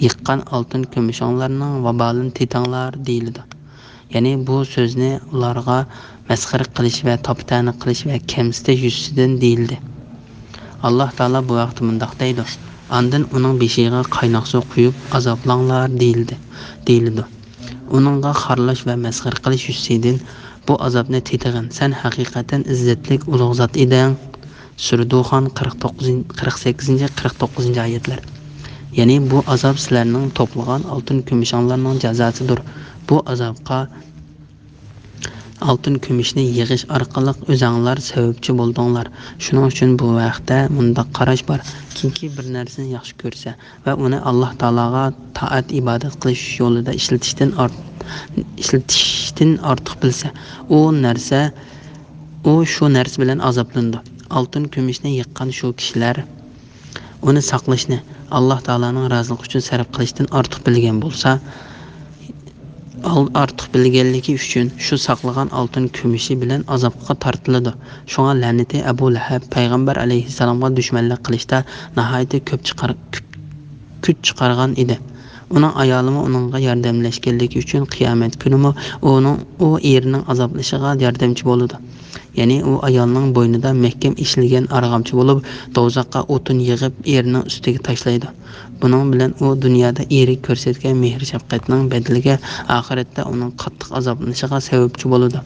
يىغقان ئالتۇن كۈمۈشۈڭلارنىڭ ۋابالىنى تېتىڭلار، دېيىلىدۇ. يەنى بۇ سۆزنى ئۇلارغا مەسخىرە قىلىش ۋە تاپا-تەنە قىلىش ۋە كەمسىتىش يۈزىسىدىن دېيىلدى. ئاللا تائالا بۇ ھەقتە مۇنداق دەيدۇ: ئاندىن ئۇنىڭ بېشىغا قايناق سۇ قۇيۇپ ئازابلاڭلار، دېيىلدى، دېيىلىدۇ. ئۇنىڭغا خارلاش ۋە مەسخىرە قىلىش يۈزىسىدىن: بۇ ئازابنى تېتىغىن، سەن ھەقىقەتەن ئىززەتلىك ئۇلۇغ زات ئىدىڭ. سۈرە دۇخان، قىرىق توققۇزىنچى، قىرىق سەككىزىنچى، قىرىق توققۇزىنچى ئايەتلەر. يەنى بۇ ئازاب سىلەرنىڭ توپلىغان ئالتۇن كۈمۈشۈڭلارنىڭ جازاسىدۇر. بۇ ئازابقا ئالتۇن كۈمۈشنى يىغىش ئارقىلىق ئۆزەڭلار سەۋەبچى بولدۇڭلار. شۇنىڭ ئۈچۈن بۇ ھەقتە مۇنداق قاراش بار: كىمكى بىر نەرسىنى ياخشى كۆرسە ۋە ئۇنى ئاللا تائالاغا تائەت ئىبادەت قىلىش يولىدا ئىشلىتىشتىن ئارت-، ئىشلىتىشتىن ئارتۇق بىلسە، ئۇ نەرسە، ئۇ شۇ نەرسە بىلەن ئازابلىنىدۇ. ئالتۇن كۈمۈشنى يىغقان شۇ كىشىلەر ئۇنى ساقلاشنى، ئاللا تائالانىڭ رازىلىقى ئۈچۈن سەرپ قىلىشتىن ئارتۇق بىلگەن بولسا، ئال-، ئارتۇق بىلگەنلىكى ئۈچۈن شۇ ساقلىغان ئالتۇن كۈمۈشى بىلەن ئازابقا تارتىلىدۇ. شۇڭا لەنىتى ئەبۇ لەھەب پەيغەمبەر ئەلەيھىسسالامغا دۈشمەنلىك قىلىشتا ناھايىتى كۆپ چىقار-، كۈ-، كۈچ چىقارغان ئىدى. ئۇنىڭ ئايالىمۇ ئۇنىڭغا ياردەملەشكەنلىكى ئۈچۈن قىيامەت كۈنىمۇ ئۇنىڭ، ئۇ ئېرىنىڭ ئازابلىشىغا ياردەمچى بولىدۇ. يەنى ئۇ ئايالنىڭ بوينىدا مەھكەم ئېشىلگەن ئارغامچا بولۇپ، دوزاخقا ئوتۇن يىغىپ، ئېرىنىڭ ئۈستىگە تاشلايدۇ. بۇنىڭ بىلەن ئۇ دۇنيادا ئېرىگە كۆرسەتكەن مېھىر-شەپقەتنىڭ بەدىلىگە ئاخىرەتتە ئۇنىڭ قاتتىق ئازابلىنىشىغا سەۋەبچى بولىدۇ.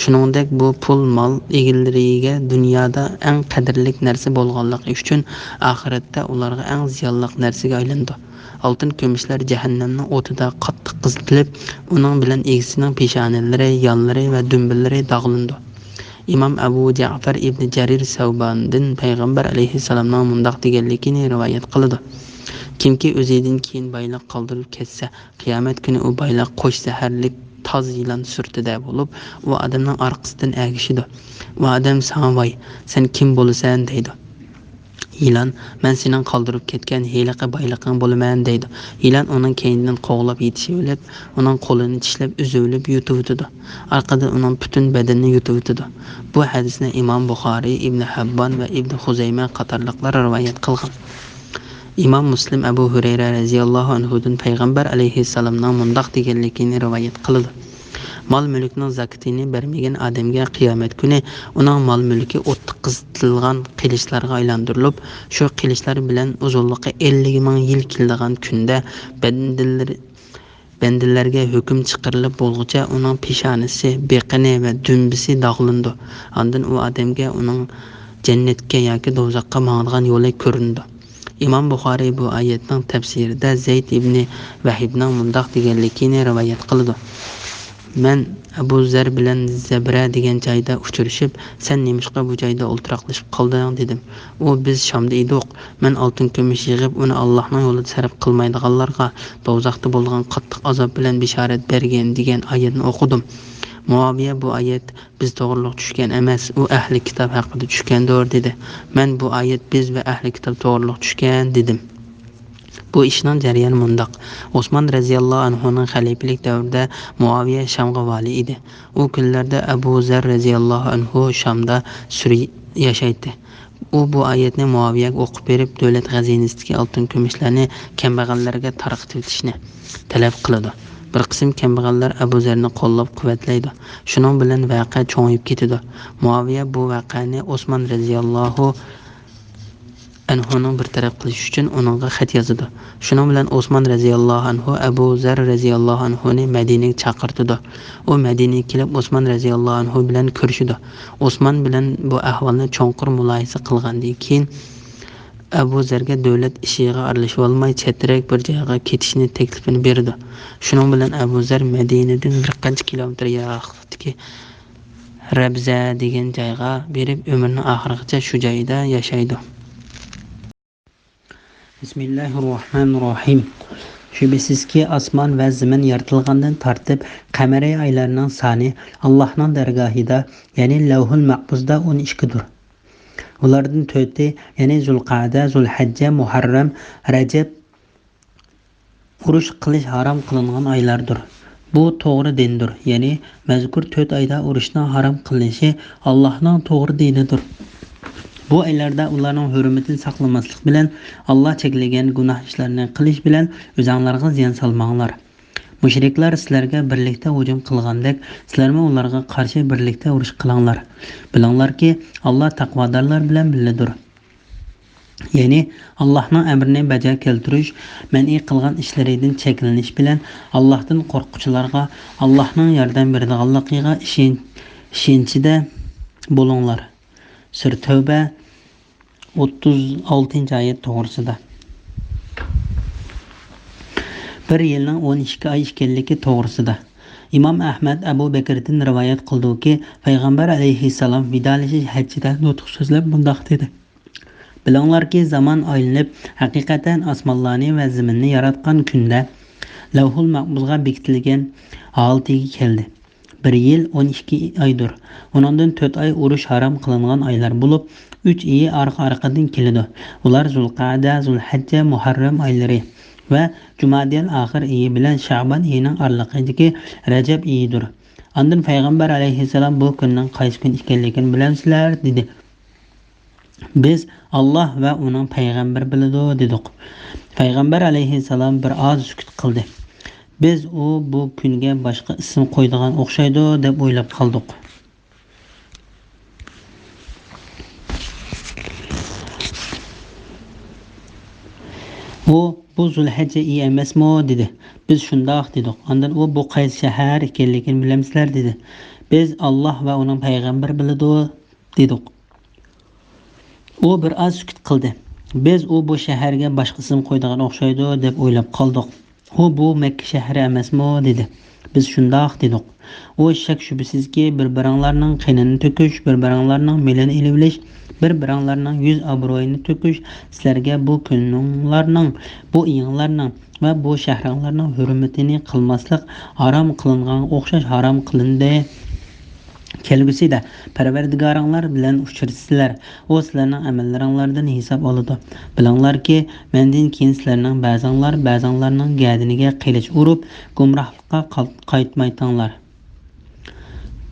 شۇنىڭدەك بۇ پۇل-مال ئىگىلىرىگە دۇنيادا ئەڭ قەدىرلىك نەرسە بولغانلىقى ئۈچۈن ئاخىرەتتە ئۇلارغا ئەڭ زىيانلىق نەرسىگە ئايلىنىدۇ. ئالتۇن كۈمۈشلەر جەھەننەمنىڭ ئوتىدا قاتتىق قىزىتىلىپ، ئۇنىڭ بىلەن ئىگىسىنىڭ پېشانىلىرى، يانلىرى ۋە دۈمبىلىرى داغلىنىدۇ. ئىمام ئەبۇ جەئفەر ئىبنى جەرىر سەۋباندىن پەيغەمبەر ئەلەيھىسسالامنىڭ مۇنداق دېگەنلىكىنى رىۋايەت قىلىدۇ: كىمكى ئۆزىدىن كېيىن بايلىق قالدۇرۇپ كەتسە، قىيامەت كۈنى ئۇ بايلىق قوش زەھەرلىك تاز يىلان سۈرىتىدە بولۇپ، ئۇ ئادەمنىڭ ئارقىسىدىن ئەگىشىدۇ. ئۇ ئادەم: ساڭا ۋاي، سەن كىم بولىسەن؟ دەيدۇ. يىلان، «مەن سېنىڭ قالدۇرۇپ كەتكەن ھېلىقى بايلىقىڭ بولىمەن» دەيدۇ. يىلان ئۇنىڭ كەينىدىن قوغلاپ يېتىشىۋېلىپ، ئۇنىڭ قولىنى چىشلەپ ئۈزۈۋېلىپ يۇتۇۋېتىدۇ. ئارقىدىن ئۇنىڭ پۈتۈن بەدىنىنى يۇتۇۋېتىدۇ. بۇ ھەدىسنى ئىمام بۇخارىي، ئىبنى ھەببان ۋە ئىبنى خۇزەيمە قاتارلىقلار رىۋايەت قىلغان. ئىمام مۇسلىم ئەبۇ ھۈرەيرە رەزىياللاھۇ ئەنھۇدىن پەيغەمبەر ئەلەيھىسسالامنىڭ مۇنداق دېگەنلىكىنى رىۋايەت قىلىدۇ: «مال-مۈلۈكنىڭ زاكىتىنى بەرمىگەن ئادەمگە قىيامەت كۈنى ئۇنىڭ مال-مۈلكى ئوتتا قىزىتىلغان قىلىچلارغا ئايلاندۇرۇلۇپ، شۇ قىلىچلار بىلەن ئۇزۇنلۇقى ئەللىك مىڭ يىل كېلىدىغان كۈندە بەندىلىرى بەندىلەرگە ھۆكۈم چىقىرىلىپ بولغۇچە ئۇنىڭ پېشانىسى، بېقىنى ۋە دۈمبىسى داغلىنىدۇ. ئاندىن ئۇ ئادەمگە ئۇنىڭ جەننەتكە ياكى دوزاخقا ماڭىدىغان يولى كۆرۈنىدۇ.» ئىمام بۇخارىي بۇ ئايەتنىڭ تەپسىرىدە زەيد ئىبنى ۋەھبنىڭ مۇنداق دېگەنلىكىنى رىۋايەت قىلىدۇ: «مەن ئەبۇ زەر بىلەن زەبرە دېگەن جايدا ئۇچرىشىپ، سەن نېمىشقا بۇ جايدا ئولتۇراقلىشىپ قالدىڭ؟» دېدىم. ئۇ، «بىز شامدا ئىدۇق. مەن ئالتۇن كۈمۈش يىغىپ، ئۇنى ئاللاھنىڭ يولىدا سەرپ قىلمايدىغانلارغا دوزاختا بولىدىغان قاتتىق ئازاب بىلەن بېشارەت بەرگىن» دېگەن ئايەتنى ئوقۇدۇم. مۇئاۋىيە بۇ ئايەت بىز توغرۇلۇق چۈشكەن ئەمەس، ئۇ ئەھلى كىتاب ھەققىدە چۈشكەندۇر، دېدى. مەن بۇ ئايەت بىز ۋە ئەھلى كىتاب توغرۇلۇق چۈشكەن، دېدىم. بۇ ئىشنىڭ جەريانى مۇنداق. ئوسمان رەزىياللاھۇ ئەنھۇنىڭ خەلىپىلىك دەۋرىدە مۇئاۋىيە شامغا ۋالىي ئىدى. ئۇ كۈنلەردە ئەبۇ زەر رەزىياللاھۇ ئەنھۇ شامدا سۈرە ياشايتتى. ئۇ بۇ ئايەتنى مۇئاۋىيەگە ئوقۇپ بېرىپ، دۆلەت خەزىنىسىدىكى ئالتۇن كۈمۈشلەرنى كەمبەغەللەرگە تارقىتىۋېتىشنى تەلەپ قىلىدۇ. بىر قىسىم كەمبەغەللەر ئەبۇ زەرنى قوللاپ-قۇۋۋەتلەيدۇ. شۇنىڭ بىلەن ۋەقە چوڭىيىپ كېتىدۇ. مۇئاۋىيە بۇ ۋەقەنى ئوسمان رەزىياللاھۇ ئەنھۇنىڭ بىر تەرەپ قىلىشى ئۈچۈن ئۇنىڭغا خەت يازىدۇ. شۇنىڭ بىلەن ئوسمان رەزىياللاھۇ ئەنھۇ ئەبۇ زەر رەزىياللاھۇ ئەنھۇنى مەدىنىگە چاقىرتىدۇ. ئۇ مەدىنىگە كېلىپ، ئوسمان رەزىياللاھۇ ئەنھۇ بىلەن كۆرۈشىدۇ. ئوسمان بىلەن بۇ ئەھۋالنى چوڭقۇر مۇلاھىزە قىلغاندىن كېيىن، ئەبۇ زەرگە دۆلەت ئىشىغا ئارىلىشىۋالماي، چەترەك بىر جايغا كېتىشنى تەكلىپىنى بېرىدۇ. شۇنىڭ بىلەن ئەبۇ زەر مەدىنىدىن بىر قانچە كىلومېتىر يىراقلىقتىكى رەبزە دېگەن جايغا بېرىپ، ئۆمرىنىڭ ئاخىرىغىچە شۇ جايدا ياشايدۇ. بىسمىللاھىررەھمانىررەھىم. شۈبھىسىزكى، ئاسمان ۋە زېمىن يارىتىلغاندىن تارتىپ، قەمەرىي ئايلارنىڭ سانى ئاللاھنىڭ دەرگاھىدا، يەنى لەۋھۇل مەھپۇزدا ئون ئىككىدۇر. ئۇلاردىن تۆتى، يەنى زۇلقەدە، زۇلھەججە، مۇھەررەم، رەجەب، ئۇرۇش قىلىش ھارام قىلىنغان ئايلاردۇر. بۇ توغرا دىندۇر، يەنى مەزكۇر تۆت ئايدا ئۇرۇشنىڭ ھارام قىلىنىشى ئاللاھنىڭ توغرا دىنىدۇر. بۇ ئايلاردا ئۇلارنىڭ ھۆرمىتىنى ساقلىماسلىق بىلەن، ئاللاھ چەكلىگەن گۇناھ ئىشلارنى قىلىش بىلەن ئۆزۈڭلارغا زىيان سالماڭلار. مۇشرىكلار سىلەرگە بىرلىكتە ھۇجۇم قىلغاندەك، سىلەرمۇ ئۇلارغا قارشى بىرلىكتە ئۇرۇش قىلىڭلار. بىلىڭلاركى، ئاللاھ تەقۋادارلار بىلەن بىللىدۇر. يەنى، ئاللاھنىڭ ئەمرىنى بەجا كەلتۈرۈش، مەنئى قىلغان ئىشلىرىدىن چەكلىنىش بىلەن ئاللاھتىن قورققۇچىلارغا ئاللاھنىڭ ياردەم بېرىدىغانلىقىغا ئىشەن-، ئىشەنچىدە بولۇڭلار. سۈرە تەۋبە، ئوتتۇز ئالتىنچى ئايەت توغرىسىدا. بىر يىلنىڭ ئون ئىككى ئاي ئىكەنلىكى توغرىسىدا. ئىمام ئەھمەد ئەبۇ بەكىردىن رىۋايەت قىلدۇقى، پەيغەمبەر ئەلەيھىسسالام ۋىدالىشىش ھەججىدە نۇتۇق سۆزلەپ مۇنداق دېدى: بىلىڭلاركى، زامان ئايلىنىپ، ھەقىقەتەن ئاسمانلارنى ۋە زېمىننى ياراتقان كۈندە لەۋھۇل مەھپۇزغا بېكىتىلگەن ھالىتىگە كەلدى. بىر يىل ئون ئىككى ئايدۇر. ئۇنىڭدىن تۆت ئاي ئۇرۇش ھارام قىلىنغان ئايلار بولۇپ، ئۈچ ئېيى ئارقا-ئارقىدىن كېلىدۇ. ئۇلار زۇلقەدە، زۇلھەججە، مۇھەررەم ئايلىرى ۋە جۇمادىل ئاخىر ئېيى بىلەن شەئبان ئېيىنىڭ ئارىلىقىدىكى رەجەب ئېيىدۇر. ئاندىن پەيغەمبەر ئەلەيھىسسالام، بۇ كۈننىڭ قايسى كۈن ئىكەنلىكىنى بىلەمسىلەر؟ دېدى. بىز ئاللاھ ۋە ئۇنىڭ پەيغەمبىرى بىلىدۇ، دېدۇق. پەيغەمبەر ئەلەيھىسسالام بىر ئاز سۈكۈت قىلدى. بىز ئۇ بۇ كۈنگە باشقا ئىسىم قويىدىغان ئوخشايدۇ، دەپ ئويلاپ قالدۇق. ئۇ، بۇ زۇلھەججە ئېيى ئەمەسمۇ؟ دېدى. بىز شۇنداق دېدۇق. ئاندىن ئۇ، بۇ قايسى شەھەر ئىكەنلىكىنى بىلەمسىلەر؟ دېدى. بىز ئاللاھ ۋە ئۇنىڭ پەيغەمبىرى بىلىدۇ، دېدۇق. ئۇ بىر ئاز سۈكۈت قىلدى. بىز ئۇ بۇ شەھەرگە باشقا ئىسىم قويىدىغان ئوخشايدۇ، دەپ ئويلاپ قالدۇق. ئۇ، بۇ مەككە شەھىرى ئەمەسمۇ؟ دېدى. بىز شۇنداق دېدۇق. ئۇ، شەك-شۈبھىسىزكى، بىر-بىرىڭلارنىڭ قېنىنى تۆكۈش، بىر-بىرىڭلارنىڭ مېلىنى ئېلىۋېلىش، بىر-بىرىڭلارنىڭ يۈز ئابرۇيىنى تۆكۈش سىلەرگە بۇ كۈنۈڭلارنىڭ، بۇ ئېيىڭلارنىڭ ۋە بۇ شەھىرىڭلارنىڭ ھۆرمىتىنى قىلماسلىق ھارام قىلىنغانغا ئوخشاش ھارام قىلىندى. كەلگۈسىدە پەرۋەردىگارىڭلار بىلەن ئۇچرىشىسىلەر، ئۇ سىلەرنىڭ ئەمەللىرىڭلاردىن ھېساب ئالىدۇ. بىلىڭلاركى، مەندىن كېيىن سىلەرنىڭ بەزىڭلار بەزىڭلارنىڭ گەدىنىگە قىلىچ ئۇرۇپ، گۇمراھلىققا قال-، قايتمايتىڭلار.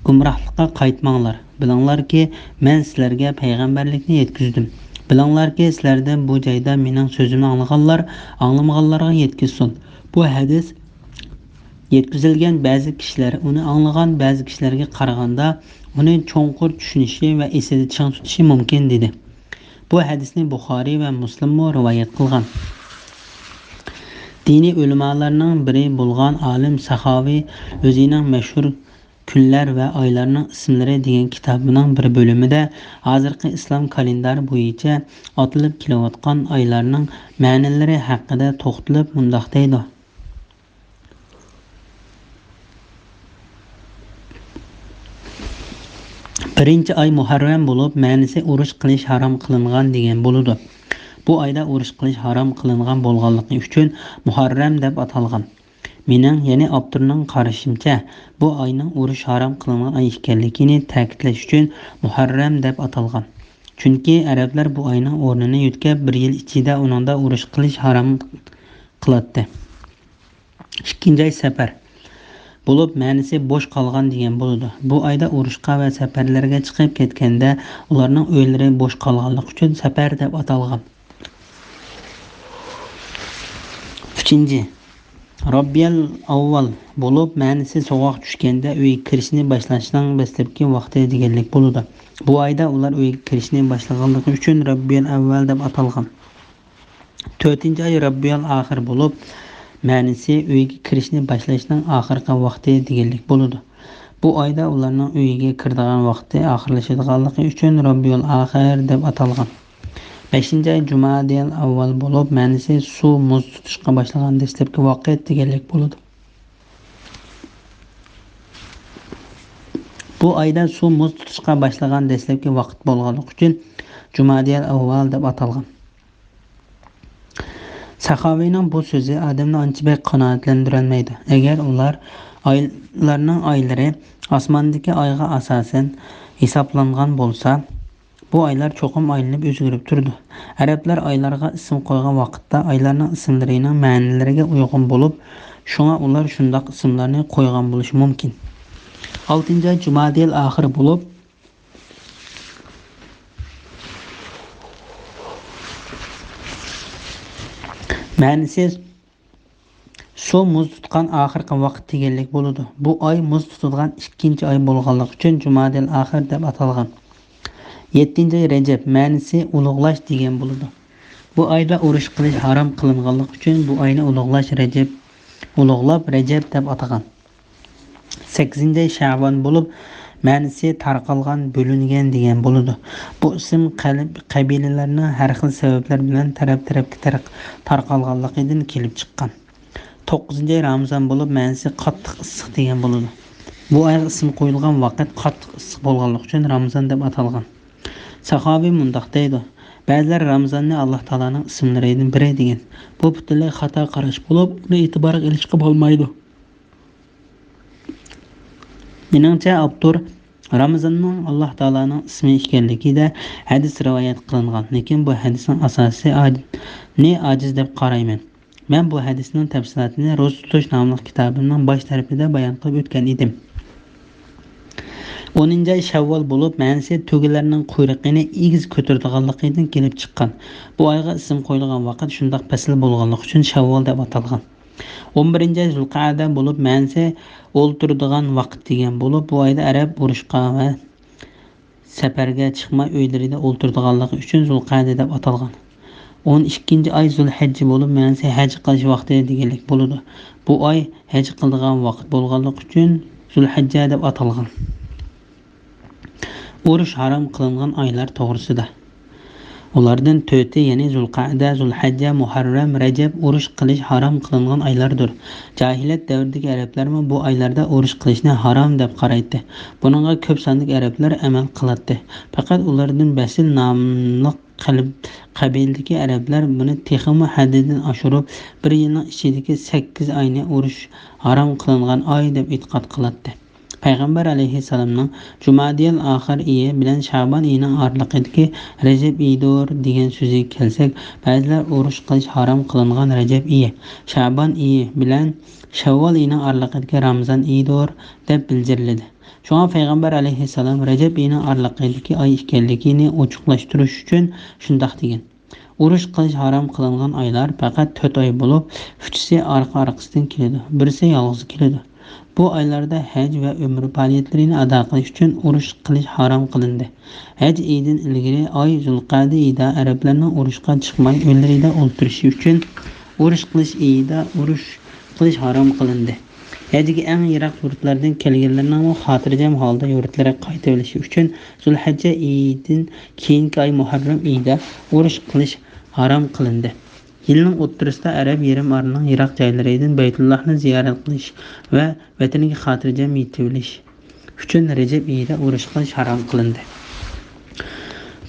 گۇمراھلىققا قايتماڭلار. بىلىڭلاركى، مەن سىلەرگە پەيغەمبەرلىكنى يەتكۈزدۈم. بىلىڭلاركى، سىلەردىن بۇ جايدا مېنىڭ سۆزۈمنى ئاڭلىغانلار ئاڭلىمىغانلارغا يەتكۈزسۇن. بۇ ھەدىس يەتكۈزۈلگەن بەزى كىشىلەر ئۇنى ئاڭلىغان بەزى كىشىلەرگە قارىغاندا، ئۇنى چوڭقۇر چۈشىنىشى ۋە ئېسىدە چىڭ تۇتۇشى مۇمكىن، دېدى. بۇ ھەدىسنى بۇخارىي ۋە مۇسلىممۇ رىۋايەت قىلغان. دىنىي ئۆلىمالارنىڭ بىرى بولغان ئالىم ساخاۋى ئۆزىنىڭ مەشھۇر كۈنلەر ۋە ئايلارنىڭ ئىسىملىرى دېگەن كىتابىنىڭ بىر بۆلۈمىدە ھازىرقى ئىسلام كالېندارى بويىچە ئاتىلىپ كېلىۋاتقان ئايلارنىڭ مەنىلىرى ھەققىدە توختىلىپ مۇنداق دەيدۇ. بىرىنچى ئاي مۇھەررەم بولۇپ، مەنىسى ئۇرۇش قىلىش ھارام قىلىنغان دېگەن بولىدۇ. بۇ ئايدا ئۇرۇش قىلىش ھارام قىلىنغان بولغانلىقى ئۈچۈن مۇھەررەم دەپ ئاتالغان. مېنىڭ، يەنى ئاپتورنىڭ قارىشىمچە، بۇ ئاينىڭ ئۇرۇش ھارام قىلىنغان ئاي ئىكەنلىكىنى تەكىتلەش ئۈچۈن مۇھەررەم دەپ ئاتالغان. چۈنكى ئەرەبلەر بۇ ئاينىڭ ئورنىنى يۆتكەپ، بىر يىل ئىچىدە ئۇنىڭدا ئۇرۇش قىلىش ھارام قىلاتتى. ئىككىنچى ئاي سەپەر بولۇپ، مەنىسى بوش قالغان دېگەن بولىدۇ. بۇ ئايدا ئۇرۇشقا ۋە سەپەرلەرگە چىقىپ كەتكەندە، ئۇلارنىڭ ئۆيلىرى بوش قالغانلىقى ئۈچۈن سەپەر دەپ ئاتالغان. ئۈچىنچى، رەبىئەل ئەۋۋەل بولۇپ، مەنىسى سوغۇق چۈشكەندە ئۆيگە كىرىشنى باشلاشنىڭ دەسلەپكى ۋاقتى دېگەنلىك بولىدۇ. بۇ ئايدا ئۇلار ئۆيگە كىرىشنى باشلىغانلىقى ئۈچۈن رەبىئەل ئەۋۋەل دەپ ئاتالغان. تۆتىنچى ئاي رەبىئەل ئاخىر بولۇپ، مەنىسى ئۆيگە كىرىشنى باشلاشنىڭ ئاخىرقى ۋاقتى دېگەنلىك بولىدۇ. بۇ ئايدا ئۇلارنىڭ ئۆيىگە كىرىدىغان ۋاقتى ئاخىرلىشىدىغانلىقى ئۈچۈن رەبىئەل ئاخىر دەپ ئاتالغان. بەشىنچى ئاي جۇمادىل ئەۋۋەل بولۇپ، مەنىسى سۇ مۇز تۇتۇشقا باشلىغان دەسلەپكى ۋاقىت دېگەنلىك بولىدۇ. بۇ ئايدا سۇ مۇز تۇتۇشقا باشلىغان دەسلەپكى ۋاقىت بولغانلىقى ئۈچۈن جۇمادىل ئەۋۋەل دەپ ئاتالغان. ساخاۋىنىڭ بۇ سۆزى ئادەمنى ئانچە بەك قانائەتلەندۈرەلمەيدۇ. ئەگەر ئۇلار ئايلارنىڭ ئايلىرى ئاسماندىكى ئايغا ئاساسەن ھېسابلانغان بولسا، بۇ ئايلار چوقۇم ئايلىنىپ ئۆزگىرىپ تۇرىدۇ. ئەرەبلەر ئايلارغا ئىسىم قويغان ۋاقىتتا ئايلارنىڭ ئىسىملىرىنىڭ مەنىلىرىگە ئۇيغۇن بولۇپ، شۇڭا ئۇلار شۇنداق ئىسىملارنى قويغان بولۇشى مۇمكىن. ئالتىنچى ئاي جۇمادىل ئاخىر بولۇپ، مەنىسى سۇ مۇز تۇتقان ئاخىرقى ۋاقىت دېگەنلىك بولىدۇ. بۇ ئاي مۇز تۇتىدىغان ئىككىنچى ئاي بولغانلىقى ئۈچۈن جۇمادىل ئاخىر دەپ ئاتالغان. يەتتىنچى ئاي رەجەب، مەنىسى ئۇلۇغلاش دېگەن بولىدۇ. بۇ ئايدا ئۇرۇش قىلىش ھارام قىلىنغانلىقى ئۈچۈن بۇ ئاينى ئۇلۇغلاش رەجەب، ئۇلۇغلاپ رەجەب دەپ ئاتىغان. سەككىزىنچى ئاي شەۋۋال بولۇپ، مەنىسى تارقالغان، بۆلۈنگەن دېگەن بولىدۇ. بۇ ئىسىم قەل-، قەبىلىلەرنىڭ ھەر خىل سەۋەبلەر بىلەن تەرەپ-تەرەپكە تەرق-، تارقالغانلىقىدىن كېلىپ چىققان. توققۇزىنچى ئاي رامىزان بولۇپ، مەنىسى قاتتىق ئىسسىق دېگەن بولىدۇ. بۇ ئايغا ئىسىم قويۇلغان ۋاقىت قاتتىق ئىسسىق بولغانلىقى ئۈچۈن رامىزان دەپ ئاتالغان. ساخاۋى مۇنداق دەيدۇ، بەزىلەر رامىزاننى ئاللا تائالانىڭ ئىسىملىرىدىن بىرى دېگەن. بۇ پۈتۈنلەي خاتا قاراش بولۇپ، ئۇنى ئېتىبارغا ئېلىشقا بولمايدۇ. مېنىڭچە، ئاپتور رامىزاننىڭ ئاللا تائالانىڭ ئىسمى ئىكەنلىكىدە ھەدىس رىۋايەت قىلىنغان، لېكىن بۇ ھەدىسنىڭ ئاساسى ئاج-، نى ئاجىز دەپ قارايمەن. مەن بۇ ھەدىسنىڭ تەپسىلاتىنى روزا تۇتۇش ناملىق كىتابىمنىڭ باش تەرىپىدە بايان قىلىپ ئۆتكەن ئىدىم. ئونىنچى ئاي شەۋۋال بولۇپ، مەنىسى تۆگىلەرنىڭ قۇيرۇقىنى ئېگىز كۆتۈرىدىغانلىقىدىن كېلىپ چىققان. بۇ ئايغا ئىسىم قويۇلغان ۋاقىت شۇنداق پەسىل بولغانلىقى ئۈچۈن شەۋۋال دەپ ئاتالغان. ئون بىرىنچى ئاي زۇلقەئدە بولۇپ، مەنىسى ئولتۇرىدىغان ۋاقىت دېگەن بولۇپ، بۇ ئايدا ئەرەب ئۇرۇشقا ۋە سەپەرگە چىقماي ئۆيلىرىدە ئولتۇرىدىغانلىقى ئۈچۈن زۇلقەئدە دەپ ئاتالغان. ئون ئىككىنچى ئاي زۇلھەججە بولۇپ، مەنىسى ھەج قىلىش ۋاقتى دېگەنلىك بولىدۇ. بۇ ئاي ھەج قىلىدىغان ۋاقىت بولغانلىقى ئۈچۈن زۇلھەججە دەپ ئاتالغان. ئۇرۇش ھارام قىلىنغان ئايلار توغرىسىدا. ئۇلاردىن تۆتى، يەنى زۇلقەئدە، زۇلھەججە، مۇھەررەم، رەجەب ئۇرۇش قىلىش ھارام قىلىنغان ئايلاردۇر. جاھىلىيەت دەۋرىدىكى ئەرەبلەرمۇ بۇ ئايلاردا ئۇرۇش قىلىشنى ھارام دەپ قارايتتى. بۇنىڭغا كۆپ ساندىكى ئەرەبلەر ئەمەل قىلاتتى. پەقەت ئۇلاردىن بەسىل ناملىق قەلب-، قەبىلىدىكى ئەرەبلەر بۇنى تېخىمۇ ھەددىدىن ئاشۇرۇپ، بىر يىلنىڭ ئىچىدىكى سەككىز ئاينى ئۇرۇش ھارام قىلىنغان ئاي دەپ ئېتىقاد قىلاتتى. پەيغەمبەر ئەلەيھىسسالامنىڭ جۇمادىيەل ئاخىر ئېيى بىلەن شەبان ئېيىنىڭ ئارىلىقىدىكى رەجەب ئېيىدۇر دېگەن سۆزىگە كەلسەك، بەزىلەر ئۇرۇش قىلىش ھارام قىلىنغان رەجەب ئېيى، شەبان ئېيى بىلەن شەۋۋال ئېيىنىڭ ئارىلىقىدىكى رامىزان ئېيىدۇر دەپ بىلجىرىلىدى. شۇڭا پەيغەمبەر ئەلەيھىسسالام رەجەب ئېيىنىڭ ئارىلىقىدىكى ئاي ئىكەنلىكىنى ئوچۇقلاشتۇرۇش ئۈچۈن شۇنداق دېگەن: ئۇرۇش قىلىش ھارام قىلىنغان ئايلار پەقەت تۆت ئاي بولۇپ، ئۈچىسى ئارقا-ئارقىسىدىن كېلىدۇ، بىرسى يالغۇز كېلىدۇ. بۇ ئايلاردا ھەج ۋە ئۆمرە پائالىيەتلىرىنى ئادا قىلىش ئۈچۈن ئۇرۇش قىلىش ھارام قىلىندى. ھەج ئېيىدىن ئىلگىرى ئاي زۇلقەدە ئېيىدا ئەرەبلەرنىڭ ئۇرۇشقا چىقماي ئۆيلىرىدە ئولتۇرۇشى ئۈچۈن ئۇرۇش قىلىش ئېيىدا ئۇرۇش قىلىش ھارام قىلىندى. ھەجگە ئەڭ يىراق يۇرتلاردىن كەلگەنلەرنىڭمۇ خاتىرجەم ھالدا يۇرتلىرىغا قايتىۋېلىشى ئۈچۈن زۇلھەججە ئېيىدىن كېيىنكى ئاي مۇھەررەم ئېيىدا ئۇرۇش قىلىش ھارام قىلىندى. يىلنىڭ ئوتتۇرىسىدا ئەرەب يېرىم ئارىلىنىڭ يىراق جايلىرىدىن بەيتۇللاھنى زىيارەت قىلىش ۋە ۋەتىنىگە خاتىرجەم يېتىۋېلىش ئۈچۈن رەجەب ئېيىدا ئۇرۇش قىلىش ھارام قىلىندى.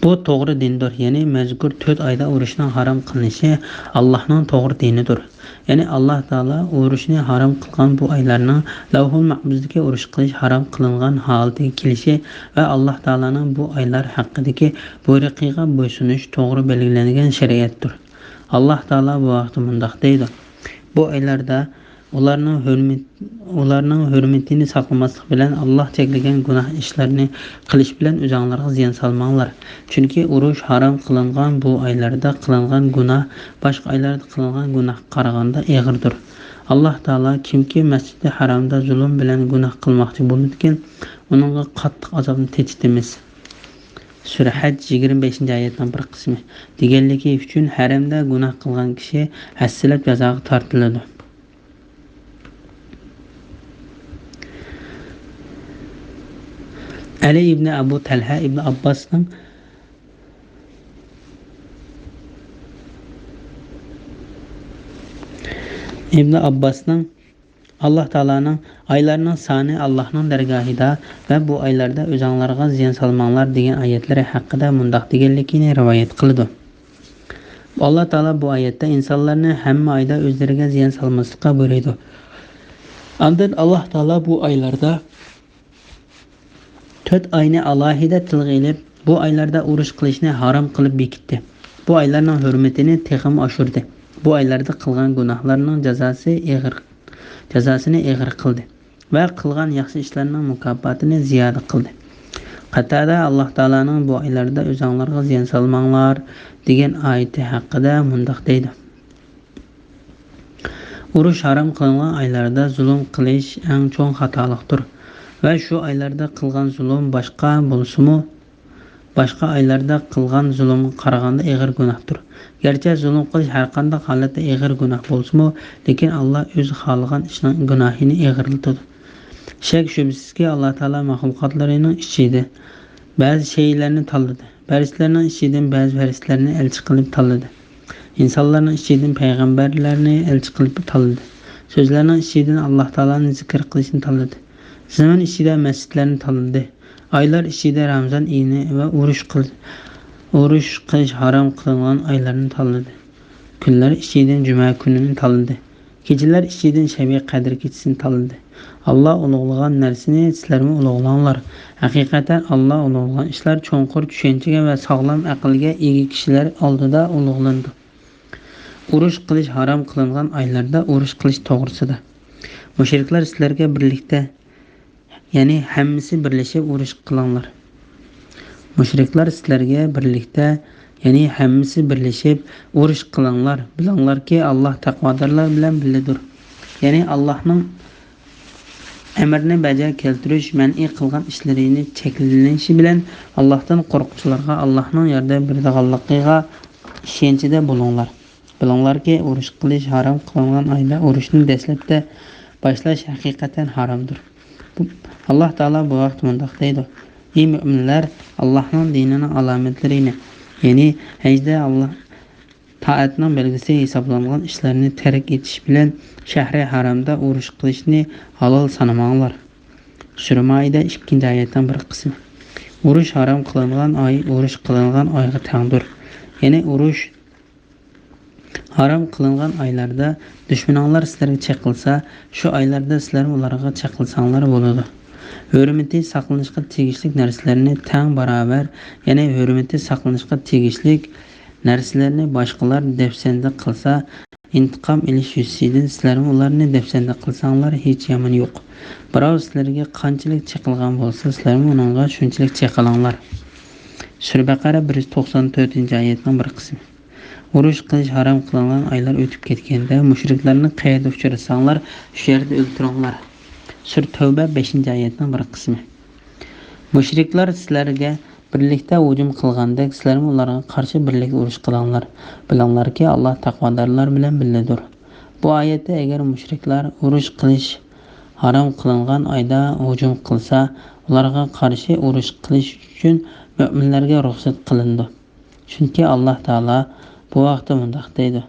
بۇ توغرا دىندۇر، يەنى مەزكۇر تۆت ئايدا ئۇرۇشنىڭ ھارام قىلىنىشى ئاللاھنىڭ توغرا دىنىدۇر. يەنى ئاللاھ تائالا ئۇرۇشنى ھارام قىلغان بۇ ئايلارنىڭ لەۋھۇل مەھپۇزدىكى ئۇرۇش قىلىش ھارام قىلىنغان ھالىتىگە كېلىشى ۋە ئاللاھ تائالانىڭ بۇ ئايلار ھەققىدىكى بۇيرۇقىغا بويسۇنۇش توغرا بەلگىلەنگەن شەرىئەتتۇر. ئاللاھ تائالا بۇ ھەقتە مۇنداق دەيدۇ: بۇ ئايلاردا ئۇلارنىڭ ھۆرمىتى ئۇلارنىڭ ھۆرمىتىنى ساقلىماسلىق بىلەن، ئاللاھ چەكلىگەن گۇناھ ئىشلارنى قىلىش بىلەن ئۆزۈڭلارغا زىيان سالماڭلار. چۈنكى ئۇرۇش ھارام قىلىنغان بۇ ئايلاردا قىلىنغان گۇناھ باشقا ئايلاردا قىلىنغان گۇناھقا قارىغاندا ئېغىردۇر. ئاللاھ تائالا: كىمكى مەسجىدى ھارامدا زۇلۇم بىلەن گۇناھ قىلماقچى بولىدىكەن، ئۇنىڭغا قاتتىق ئازابنى تېتىتىمىز. سۈرە ھەج، يىگىرمە بەشىنچى ئايەتنىڭ بىر قىسمى، دېگەنلىكى ئۈچۈن، ھەرەمدە گۇناھ قىلغان كىشى ھەسسىلەپ جازاغا تارتىلىدۇ. ئەلى ئىبنى ئەبۇ تەلھە ئىبنى ئابباسنىڭ، ئىبنى ئابباسنىڭ ئاللاھ تائالانىڭ «ئايلارنىڭ سانى ئاللاھنىڭ دەرگاھىدا ۋە بۇ ئايلاردا ئۆزۈڭلارغا زىيان سالماڭلار» دېگەن ئايەتلىرى ھەققىدە مۇنداق دېگەنلىكىنى رىۋايەت قىلىدۇ: ئاللاھ تائالا بۇ ئايەتتە ئىنسانلارنى ھەممە ئايدا ئۆزلىرىگە زىيان سالماسلىققا بۇيرۇيدۇ. ئاندىن ئاللاھ تائالا بۇ ئايلاردا تۆت ئاينى ئالاھىدە تىلغا ئېلىپ، بۇ ئايلاردا ئۇرۇش قىلىشنى ھارام قىلىپ بېكىتتى. بۇ ئايلارنىڭ ھۆرمىتىنى تېخىمۇ ئاشۇردى. بۇ ئايلاردا قىلغان گۇناھلارنىڭ جازاسى ئېغىر، جازاسىنى ئېغىر قىلدى ۋە قىلغان ياخشى ئىشلارنىڭ مۇكاپاتىنى زىيادە قىلدى. قاتادە ئاللاھ تائالانىڭ «بۇ ئايلاردا ئۆزۈڭلارغا زىيان سالماڭلار» دېگەن ئايىتى ھەققىدە مۇنداق دەيدۇ: ئۇرۇش ھارام قىلىنغان ئايلاردا زۇلۇم قىلىش ئەڭ چوڭ خاتالىقتۇر ۋە شۇ ئايلاردا قىلغان زۇلۇم باشقا بولسىمۇ، باشقا ئايلاردا قىلغان زۇلۇمغا قارىغاندا ئېغىر گۇناھتۇر. گەرچە زۇلۇم قىلىش ھەرقانداق ھالەتتە ئېغىر گۇناھ بولسىمۇ، لېكىن ئاللاھ ئۆزى خالىغان ئىشنىڭ گۇناھىنى ئېغىرلىتىدۇ. شەك-شۈبھىسىزكى، ئاللاھ تائالا مەخلۇقاتلىرىنىڭ ئىچىدە بەزى شەيئىلەرنى تاللىدى. پەرىشتىلەرنىڭ ئىچىدىن بەزى پەرىشتىلەرنى ئەلچى قىلىپ تاللىدى. ئىنسانلارنىڭ ئىچىدىن پەيغەمبەرلەرنى ئەلچى قىلىپ تاللىدى. سۆزلەرنىڭ ئىچىدىن ئاللاھ تائالانى زىكىر قىلىشنى تاللىدى. زېمىن ئىچىدە مەسچىتلەرنى تاللىدى. ئايلار ئىچىدە رامىزان ئېيىنى ۋە ئۇرۇش قىل-، ئۇرۇش قىلىش ھارام قىلىنغان ئايلارنى تاللىدى. كۈنلەر ئىچىدىن جۈمە كۈنىنى تاللىدى. كېچىلەر ئىچىدىن شەبى قەدىر كېچىسىنى تاللىدى. ئاللاھ ئۇلۇغلىغان نەرسىنى سىلەرمۇ ئۇلۇغلاڭلار. ھەقىقەتەن ئاللاھ ئۇلۇغلىغان ئىشلار چوڭقۇر چۈشەنچىگە ۋە ساغلام ئەقىلگە ئىگە كىشىلەر ئالدىدا ئۇلۇغلىنىدۇ. ئۇرۇش قىلىش ھارام قىلىنغان ئايلاردا ئۇرۇش قىلىش توغرىسىدا. مۇشرىكلار سىلەرگە بىرلىكتە، يەنى ھەممىسى بىرلىشىپ ئۇرۇش قىلىڭلار. مۇشرىكلار سىلەرگە بىرلىكتە، يەنى ھەممىسى بىرلىشىپ ئۇرۇش قىلىڭلار. بىلىڭلاركى، ئاللاھ تەقۋادارلار بىلەن بىللىدۇر. يەنى ئاللاھنىڭ ئەمرىنى بەجا كەلتۈرۈش، مەنئى قىلغان ئىشلىرىنى چەكلىنىشى بىلەن ئاللاھتىن قورققۇچىلارغا ئاللاھنىڭ ياردەم بېرىدىغانلىقىغا ئىشەنچىدە بولۇڭلار. بىلىڭلاركى، ئۇرۇش قىلىش ھارام قىلىنغان ئايدا ئۇرۇشنى دەسلەپتە باشلاش ھەقىقەتەن ھارامدۇر. بۇ، ئاللاھ تائالا بۇ ھەقتە مۇنداق دەيدۇ: ئى مۆمىنلەر، ئاللاھنىڭ دىنىنىڭ ئالامەتلىرىنى، يەنى ھەجدە ئاللاھ تائەتنىڭ بەلگىسى ھېسابلانغان ئىشلارنى تەرك ئېتىش بىلەن شەھرى ھارامدا ئۇرۇش قىلىشنى ھالال سانىماڭلار. سۈرە مائىدە، ئىككىنچى ئايەتنىڭ بىر قىسمى. ئۇرۇش ھارام قىلىنغان ئاي ئۇرۇش قىلىنغان ئايغا تەڭدۇر. يەنى ئۇرۇش ھارام قىلىنغان ئايلاردا دۈشمىنىڭلار سىلەرگە چېقىلسا، شۇ ئايلاردا سىلەرمۇ ئۇلارغا چېقىلساڭلار بولىدۇ. ھۆرمىتى ساقلىنىشقا تېگىشلىك نەرسىلەرنى تەڭ باراۋەر، يەنى ھۆرمىتى ساقلىنىشقا تېگىشلىك نەرسىلەرنى باشقىلار دەپسەندە قىلسا، ئىنتىقام ئېلىش يۈزىسىدىن سىلەرمۇ ئۇلارنى دەپسەندە قىلساڭلار، ھېچ يامان يوق. بىراۋ سىلەرگە قانچىلىك چېقىلغان بولسا، سىلەرمۇ ئۇنىڭغا شۇنچىلىك چېقىلىڭلار. سۈرە بەقەرە بىر يۈز توقسان تۆتىنچى ئايەتنىڭ بىر قىسمى. ئۇرۇش قىلىش ھارام قىلىنغان ئايلار ئۆتۈپ كەتكەندە، مۇشرىكلارنى قەيەردە ئۇچرىساڭلار، شۇ يەردە ئۆلتۈرۈڭلار. سۈرە تەۋبە بەشىنچى ئايەتنىڭ بىر قىسمى. مۇشرىكلار سىلەرگە بىرلىكتە ھۇجۇم قىلغاندەك، سىلەرمۇ ئۇلارغا قارشى بىرلىكتە ئۇرۇش قىلىڭلار. بىلىڭلاركى، ئاللا تەقۋادارلار بىلەن بىللىدۇر. بۇ ئايەتتە ئەگەر مۇشرىكلار ئۇرۇش قىلىش ھارام قىلىنغان ئايدا ھۇجۇم قىلسا، ئۇلارغا قارشى ئۇرۇش قىلىش ئۈچۈن مۆمىنلەرگە رۇخسەت قىلىنىدۇ. چۈنكى ئاللا تائالا بۇ ھەقتە مۇنداق دەيدۇ: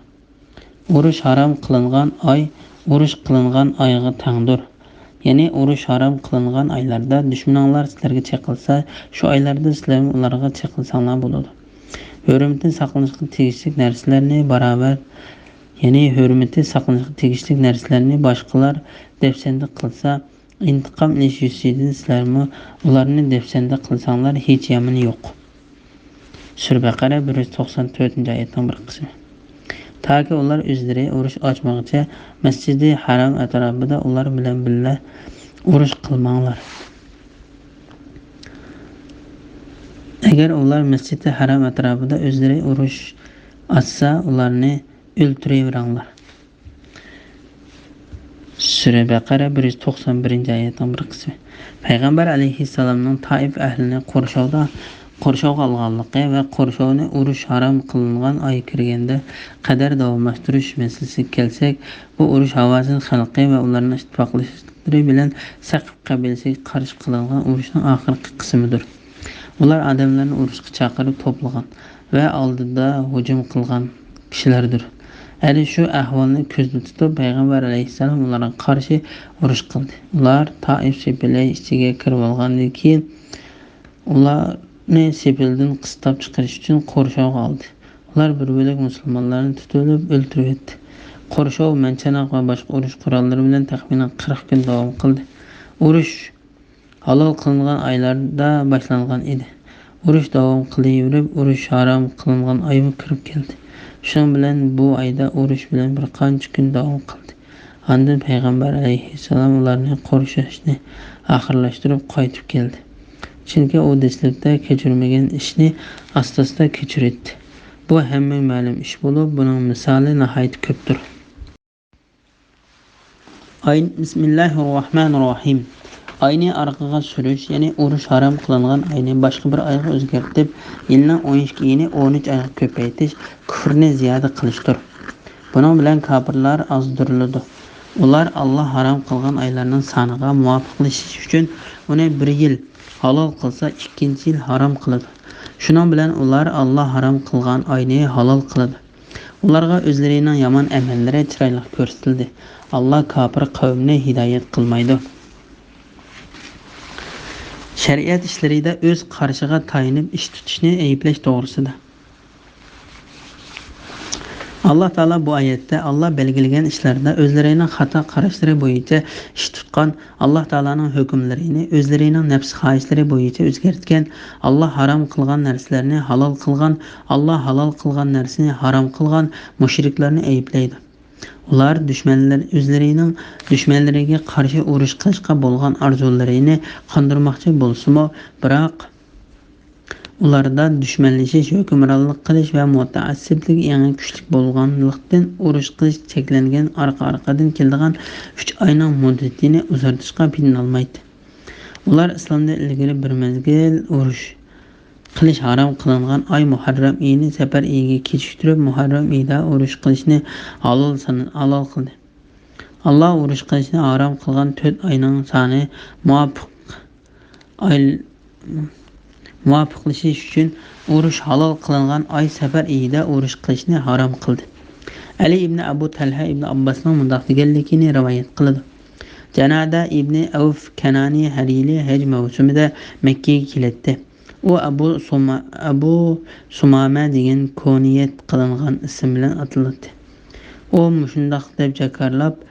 ئۇرۇش ھارام قىلىنغان ئاي ئۇرۇش قىلىنغان ئايغا تەڭدۇر. يەنى ئۇرۇش ھارام قىلىنغان ئايلاردا دۈشمىنىڭلار سىلەرگە چېقىلسا، شۇ ئايلاردا سىلەرمۇ ئۇلارغا چېقىلساڭلار بولىدۇ. ھۆرمىتى ساقلىنىشقا تېگىشلىك نەرسىلەرنى باراۋەر، يەنى ھۆرمىتى ساقلىنىشقا تېگىشلىك نەرسىلەرنى باشقىلار دەپسەندە قىلسا، ئىنتىقام ئېلىش يۈزىسىدىن سىلەرمۇ ئۇلارنى دەپسەندە قىلساڭلار، ھېچ يامىنى يوق. سۈرە بەقەرە بىر يۈز توقسان تۆتىنچى ئايەتنىڭ بىر قىسمى. تاكى ئۇلار ئۆزلىرى ئۇرۇش ئاچمىغىچە، مەسجىدى ھەرام ئەتراپىدا ئۇلار بىلەن بىللە ئۇرۇش قىلماڭلار. ئەگەر ئۇلار مەسجىدى ھەرام ئەتراپىدا ئۆزلىرى ئۇرۇش ئاچسا، ئۇلارنى ئۆلتۈرۈۋېرىڭلار. سۈرە بەقەرە بىر يۈز توقسان بىرىنچى ئايەتنىڭ بىر قىسمى. پەيغەمبەر ئەلەيھىسسالامنىڭ تائىپ ئەھلىنى قورشاۋدا، قورشاۋغا ئالغانلىقى ۋە قورشاۋنى ئۇرۇش ھارام قىلىنغان ئاي كىرگەندە قەدەر داۋاملاشتۇرۇش مەسىلىسىگە كەلسەك، بۇ ئۇرۇش ھاۋازىن خەلقى ۋە ئۇلارنىڭ ئىتتىپاقلىشىشلىرى بىلەن سەقىپ قەبىلىسىگە قارشى قىلىنغان ئۇرۇشنىڭ ئاخىرقى قىسمىدۇر. ئۇلار ئادەملەرنى ئۇرۇشقا چاقىرىپ توپلىغان ۋە ئالدىدا ھۇجۇم قىلغان كىشىلەردۇر. ئەلى شۇ ئەھۋالنى كۆزدە تۇتۇپ، پەيغەمبەر ئەلەيھىسسالام ئۇلارغا قارشى ئۇرۇش قىلدى. ئۇلار تائىپ سېپىلى ئىچىگە كىرىۋالغاندىن كېيىن، ئۇلارنى سېپىلدىن قىستاپ چىقىرىش ئۈچۈن قورشاۋغا ئالدى. ئۇلار بىر بۆلەك مۇسۇلمانلارنى تۇتۇۋېلىپ ئۆلتۈرۈۋەتتى. قورشاۋ مەنچەنەق ۋە باشقا ئۇرۇش قوراللىرى بىلەن تەخمىنەن قىرىق كۈن داۋام قىلدى. ئۇرۇش ھالال قىلىنغان ئايلاردا باشلانغان ئىدى. ئۇرۇش داۋام قىلىۋېرىپ، ئۇرۇش ھارام قىلىنغان ئايمۇ كىرىپ كەلدى. شۇنىڭ بىلەن بۇ ئايدا ئۇرۇش بىلەن بىر قانچە كۈن داۋام قىلدى. ئاندىن پەيغەمبەر ئەلەيھىسسالام ئۇلارنى قورشاشنى ئاخىرلاشتۇرۇپ قايتىپ كەلدى. چۈنكى ئۇ دەسلەپتە كەچۈرمىگەن ئىشنى ئاستا-ئاستا كەچۈرەتتى. بۇ ھەممىگە مەلۇم ئىش بولۇپ، بۇنىڭ مىسالى ناھايىتى كۆپتۇر. ئاي، بىسمىللاھىررەھمانىررەھىم. ئاينى ئارقىغا سۈرۈش، يەنى ئۇرۇش ھارام قىلىنغان ئاينى باشقا بىر ئايغا ئۆزگەرتىپ، يىلنىڭ ئون ئىككى يىلى ئون ئۈچ ئايغا كۆپەيتىش كۇفرنى زىيادە قىلىشتۇر. بۇنىڭ بىلەن كاپىرلار ئازدۇرۇلىدۇ. ئۇلار ئاللا ھارام قىلغان ئايلارنىڭ سانىغا مۇۋاپىقلىشىش ئۈچۈن ئۇنى بىر يىل ھالال قىلسا، ئىككىنچى يىل ھارام قىلىدۇ. شۇنىڭ بىلەن ئۇلار ئاللا ھارام قىلغان ئاينى ھالال قىلىدۇ. ئۇلارغا ئۆزلىرىنىڭ يامان ئەمەللىرى چىرايلىق كۆرسىتىلدى. ئاللا كاپىر قەۋمنى ھىدايەت قىلمايدۇ. شەرىئەت ئىشلىرىدا ئۆز قارىشىغا تايىنىپ ئىش تۇتۇشنى ئەيىبلەش توغرىسىدا. ئاللا تائالا بۇ ئايەتتە ئاللا بەلگىلىگەن ئىشلاردا ئۆزلىرىنىڭ خاتا قاراشلىرى بويىچە ئىش تۇتقان، ئاللا تائالانىڭ ھۆكۈملىرىنى ئۆزلىرىنىڭ نەپس خاھىشلىرى بويىچە ئۆزگەرتكەن، ئاللا ھارام قىلغان نەرسىلەرنى ھالال قىلغان، ئاللا ھالال قىلغان نەرسىنى ھارام قىلغان مۇشرىكلارنى ئەيىبلەيدۇ. ئۇلار دۈشمەنلەر-، ئۆزلىرىنىڭ دۈشمەنلىرىگە قارشى ئۇرۇش قىلىشقا بولغان ئارزۇلىرىنى قاندۇرماقچى بولسىمۇ، بىراق ئۇلاردا دۈشمەنلىشىش، ھۆكۈمرانلىق قىلىش ۋە مۇتەئەسسىپلىك ئېڭى كۈچلۈك بولغانلىقتىن، ئۇرۇش قىلىش چەكلەنگەن ئارقا-ئارقىدىن كېلىدىغان ئۈچ ئاينىڭ مۇددىتىنى ئۇزارتىشقا پېتىنالمايتتى. ئۇلار ئىسلامدىن ئىلگىرى بىر مەزگىل ئۇرۇش قىلىش ھارام قىلىنغان ئاي مۇھەررەم ئېيىنى سەپەر ئېيىگە كېچىكتۈرۈپ، مۇھەررەم ئېيىدا ئۇرۇش قىلىشنى ھالال سان-، ھالال قىلدى. ئاللا ئۇرۇش قىلىشنى ھارام قىلغان تۆت ئاينىڭ سانى مۇۋاپىق ئاي-، مۇۋاپىقلىشىش ئۈچۈن ئۇرۇش ھالال قىلىنغان ئاي سەپەر ئېيىدا ئۇرۇش قىلىشنى ھارام قىلدى. ئەلى ئىبنى ئەبۇ تەلھە ئىبنى ئابباسنىڭ مۇنداق دېگەنلىكىنى رىۋايەت قىلىدۇ: جانادە ئىبنى ئەۋف كەنانى ھەر يىلى ھەج مەۋسۇمىدا مەككىگە كېلەتتى. ئۇ ئەبۇ سۇما-، ئەبۇ سۇمامە دېگەن كۇنيەت قىلىنغان ئىسىم بىلەن ئاتىلاتتى. ئۇ مۇشۇنداق دەپ جاكارلاپ،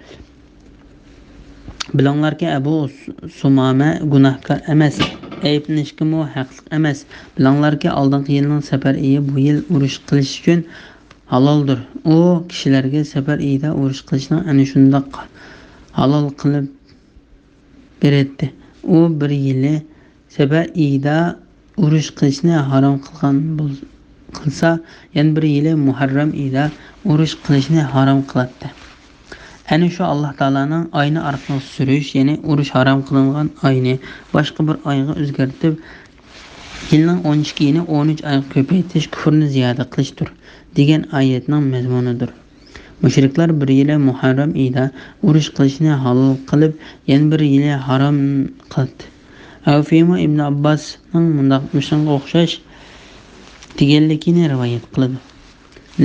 بىلىڭلاركى، ئەبۇ سۇمامە گۇناھكار ئەمەس، ئەيىبلىنىشكىمۇ ھەقلىق ئەمەس. بىلىڭلاركى، ئالدىنقى يىلنىڭ سەپەر ئېيى بۇ يىل ئۇرۇش قىلىش ئۈچۈن ھالالدۇر. ئۇ كىشىلەرگە سەپەر ئېيىدا ئۇرۇش قىلىشنىڭ ئەنە شۇنداق ھالال قىلىپ بېرەتتى. ئۇ بىر يىلى سەپەر ئېيىدا ئۇرۇش قىلىشنى ھارام قىلغان بول-، قىلسا، يەنە بىر يىلى مۇھەررەم ئېيىدا ئۇرۇش قىلىشنى ھارام قىلاتتى. ئەنە شۇ ئاللا تائالانىڭ ئاينى ئارقىغا سۈرۈش، يەنى ئۇرۇش ھارام قىلىنغان ئاينى باشقا بىر ئايغا ئۆزگەرتىپ، يىلنىڭ ئون ئىككى يىلىنى ئون ئۈچ ئايغا كۆپەيتىش كۇفرنى زىيادە قىلىشتۇر، دېگەن ئايەتنىڭ مەزمۇنىدۇر. مۇشرىكلار بىر يىلى مۇھەررەم ئېيىدا ئۇرۇش قىلىشنى ھالال قىلىپ، يەنە بىر يىلى ھارام قىلاتتى. ئەۋفىمۇ ئىبن ئابباسنىڭ مۇنداق، مۇشۇنىڭغا ئوخشاش دېگەنلىكىنى رىۋايەت قىلىدۇ.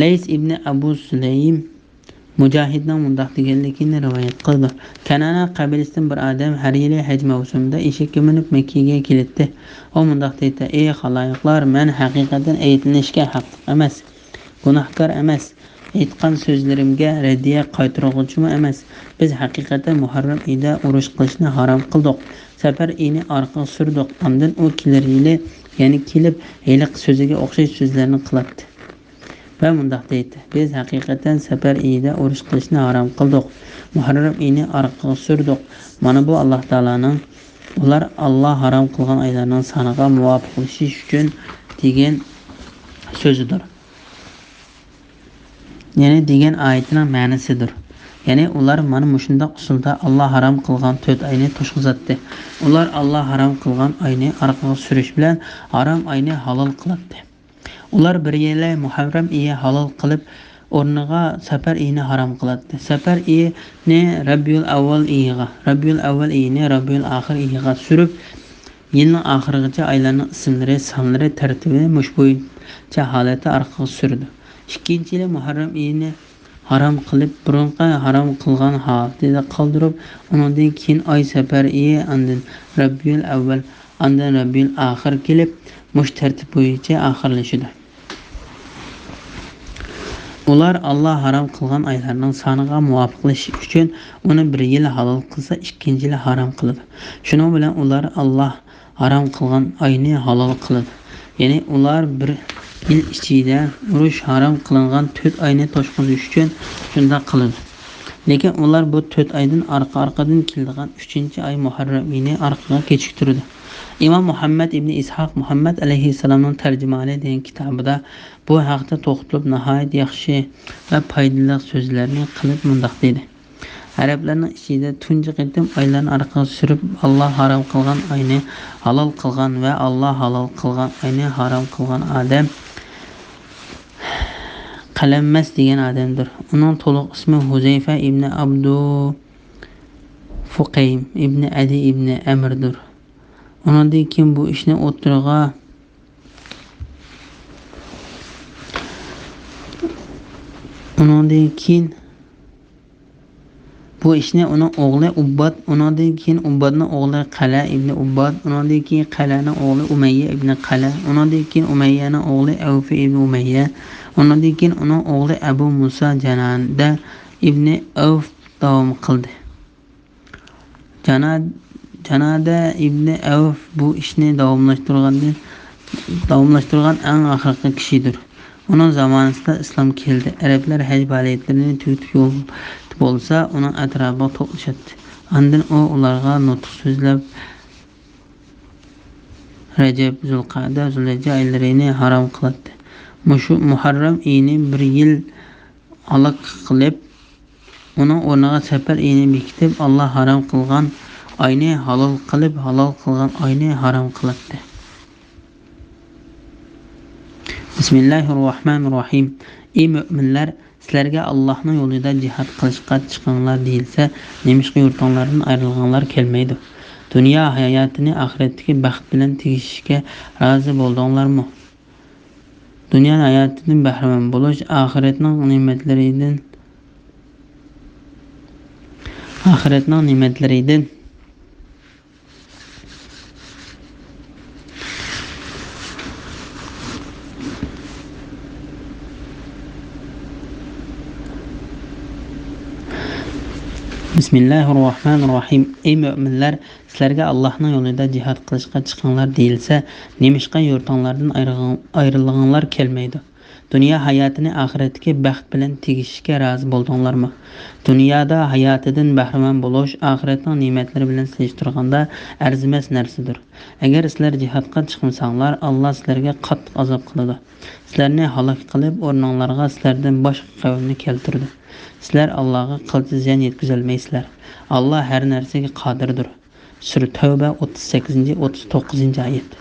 لەيس ئىبن ئەبۇ سۇلەيم مۇجاھىدنىڭ مۇنداق دېگەنلىكىنى رىۋايەت قىلىدۇ. كەنانە قەبىلىسىدىن بىر ئادەم ھەر يىلى ھەج مەۋسۇمىدا ئېشەككە مىنىپ مەككىگە كېلەتتى. ئۇ مۇنداق دەيتتى: «ئەي خالايىقلار، مەن ھەقىقەتەن ئەيىبلىنىشكە ھەقلىق ئەمەس، گۇناھكار ئەمەس. ئېيتقان سۆزلىرىمگە رەددىيە قايتۇرغۇچىمۇ ئەمەس. بىز ھەقىقەتەن مۇھەررەم ئېيىدا ئۇرۇش قىلىشنى ھارام قىلدۇق. سەپەر ئېيىنى ئارقىغا سۈردۇق. ئاندىن ئۇ كېلەر يىلى، يەنە كېلىپ، ھېلىقى سۆزىگە ئوخشاش سۆزلەرنى قىلاتتى.» ۋە مۇنداق دەيتتى: «بىز ھەقىقەتەن سەپەر ئېيىدا ئۇرۇش قىلىشنى ھارام قىلدۇق. مۇھەررەم ئېيىنى ئارقىغا سۈردۇق. مانا بۇ ئاللا تائالانىڭ، ئۇلار ئاللا ھارام قىلغان ئايلارنىڭ سانىغا مۇۋاپىقلىشىش ئۈچۈن دېگەن سۆزىدۇر.» يەنى دېگەن ئايىتىنىڭ مەنىسىدۇر. يەنى ئۇلار مانا مۇشۇنداق ئۇسۇلدا ئاللا ھارام قىلغان تۆت ئاينى توشقۇزاتتى. ئۇلار ئاللا ھارام قىلغان ئاينى ئارقىغا سۈرۈش بىلەن ھارام ئاينى ھالال قىلاتتى. ئۇلار بىر يىلى مۇھەررەم ئېيى ھالال قىلىپ، ئورنىغا سەپەر ئېيىنى ھارام قىلاتتى. سەپەر ئېيىنى رەبىئۇل ئەۋۋەل ئېيىغا، رەبىئۇل ئەۋۋەل ئېيىنى رەبىئۇل ئاخىر ئېيىغا سۈرۈپ، يىلنىڭ ئاخىرىغىچە ئايلارنىڭ ئىسىملىرى، سانلىرى، تەرتىپى مۇشۇ بويىچە ھالەتتە ئارقىغا سۈرىدۇ. ئىككىنچى يىلى مۇھەررەم ئېيىنى ھارام قىلىپ، بۇرۇنقى ھارام قىلغان ھالىتىدە قالدۇرۇپ، ئۇنىڭدىن كېيىن ئاي سەپەر ئېيى، ئاندىن رەبىئۇل ئەۋۋەل، ئاندىن رەبىئۇل ئاخىر كېلىپ، مۇشۇ تەرتىپ بويىچە ئاخىرلىشىدۇ. ئۇلار ئاللا ھارام قىلغان ئايلارنىڭ سانىغا مۇۋاپىقلىشىش ئۈچۈن ئۇنى بىر يىل ھالال قىلسا، ئىككىنچى يىلى ھارام قىلىدۇ. شۇنىڭ بىلەن ئۇلار ئاللا ھارام قىلغان ئاينى ھالال قىلىدۇ. يەنى ئۇلار بىر يىل ئىچىدە ئۇرۇش ھارام قىلىنغان تۆت ئاينى توشقۇزۇش ئۈچۈن شۇنداق قىلىدۇ. لېكىن ئۇلار بۇ تۆت ئايدىن ئارقا-ئارقىدىن كېلىدىغان ئۈچىنچى ئاي مۇھەررەم ئېيىنى ئارقىغا كېچىكتۈرىدۇ. ئىمام مۇھەممەد ئىبنى ئىسھاق مۇھەممەد ئەلەيھىسسالامنىڭ تەرجىمىھالى دېگەن كىتابىدا بۇ ھەقتە توختىلىپ ناھايىتى ياخشى ۋە پايدىلىق سۆزلەرنى قىلىپ مۇنداق دېدى: ئەرەبلەرنىڭ ئىچىدە تۇنجى قېتىم ئايلارنى ئارقىغا سۈرۈپ، ئاللا ھارام قىلغان ئاينى ھالال قىلغان ۋە ئاللا ھالال قىلغان ئاينى ھارام قىلغان ئادەم قەلەممەس دېگەن ئادەمدۇر. ئۇنىڭ تولۇق ئىسمى ھۇزەيفە ئىبنى ئابدۇ فۇقەيم ئىبنى ئەدى ئىبنى ئەمىردۇر. ئۇنىڭدىن كېيىن بۇ ئىشنى ئوتتۇرىغا، ئۇنىڭدىن كېيىن بۇ ئىشنى ئۇنىڭ ئوغلى ئۇبباد، ئۇنىڭدىن كېيىن ئۇببادنىڭ ئوغلى قەلە ئىبنى ئۇبباد، ئۇنىڭدىن كېيىن قەلەنىڭ ئوغلى ئۇمەييە ئىبنى قەلە، ئۇنىڭدىن كېيىن ئۇمەييەنىڭ ئوغلى ئەۋفى ئىبنى ئۇمەييە، ئۇنىڭدىن كېيىن ئۇنىڭ ئوغلى ئەبۇ مۇسا جانادە ئىبنى ئەۋف داۋام قىلدى. جانا-، جانادە ئىبنى ئەۋف بۇ ئىشنى داۋاملاشتۇرغاندىن، داۋاملاشتۇرغان ئەڭ ئاخىرقى كىشىدۇر. ئۇنىڭ زامانىسىدا ئىسلام كەلدى. ئەرەبلەر ھەج پائالىيەتلىرىنى تۈگىتىپ يول بولسا، ئۇنىڭ ئەتراپىغا توپلىشاتتى. ئاندىن ئۇ ئۇلارغا نۇتۇق سۆزلەپ، رەجەب، زۇلقەدە، زۇلھىججە ئايلىرىنى ھارام قىلاتتى. مۇشۇ مۇھەررەم ئېيىنى بىر يىل ھالاك قىلىپ، ئۇنىڭ ئورنىغا سەپەر ئېيىنى بېكىتىپ، ئاللا ھارام قىلغان ئاينى ھالال قىلىپ، ھالال قىلغان ئاينى ھارام قىلاتتى. بىسمىللاھىررەھمانىررەھىم. ئى مۆمىنلەر، سىلەرگە ئاللاھنىڭ يولىدا جىھاد قىلىشقا چىقىڭلار دېيىلسە، نېمىشقا يۇرتۇڭلاردىن ئايرىلغۇڭلار كەلمەيدۇ؟ دۇنيا ھاياتىنى ئاخىرەتتىكى بەخت بىلەن تېڭىشىشكە رازى بولدۇڭلارمۇ؟ دۇنيا ھاياتىدىن بەھرىمەن بولۇش ئاخىرەتنىڭ نېمەتلىرىدىن، ئاخىرەتنىڭ نېمەتلىرىدىن. بىسمىللاھىررەھمانىررەھىم. ئەي مۆمىنلەر، سىلەرگە ئاللاھنىڭ يولىدا جىھاد قىلىشقا چىقىڭلار دېيىلسە، نېمىشقا يۇرتۇڭلاردىن ئايرىلغان-، ئايرىلغانلار كەلمەيدۇ؟ دۇنيا ھاياتىنى ئاخىرەتتىكى بەخت بىلەن تېگىشىشكە رازى بولدۇڭلارمۇ؟ دۇنيادا ھاياتىدىن بەھرىمەن بولۇش ئاخىرەتنىڭ نېمەتلىرى بىلەن سېلىشتۇرغاندا ئەرزىمەس نەرسىدۇر. ئەگەر سىلەر جىھادقا چىقمىساڭلار، ئاللا سىلەرگە قاتتىق ئازاب قىلىدۇ. سىلەرنى ھالاك قىلىپ، ئورنۇڭلارغا سىلەردىن باشقا قەۋمنى كەلتۈرىدۇ. سىلەر ئاللاغا قىلچە زىيان يەتكۈزەلمەيسىلەر. ئاللا ھەر نەرسىگە قادىردۇر. سۈرە تەۋبە، ئوتتۇز سەككىزىنچى، ئوتتۇز توققۇزىنچى ئايەت.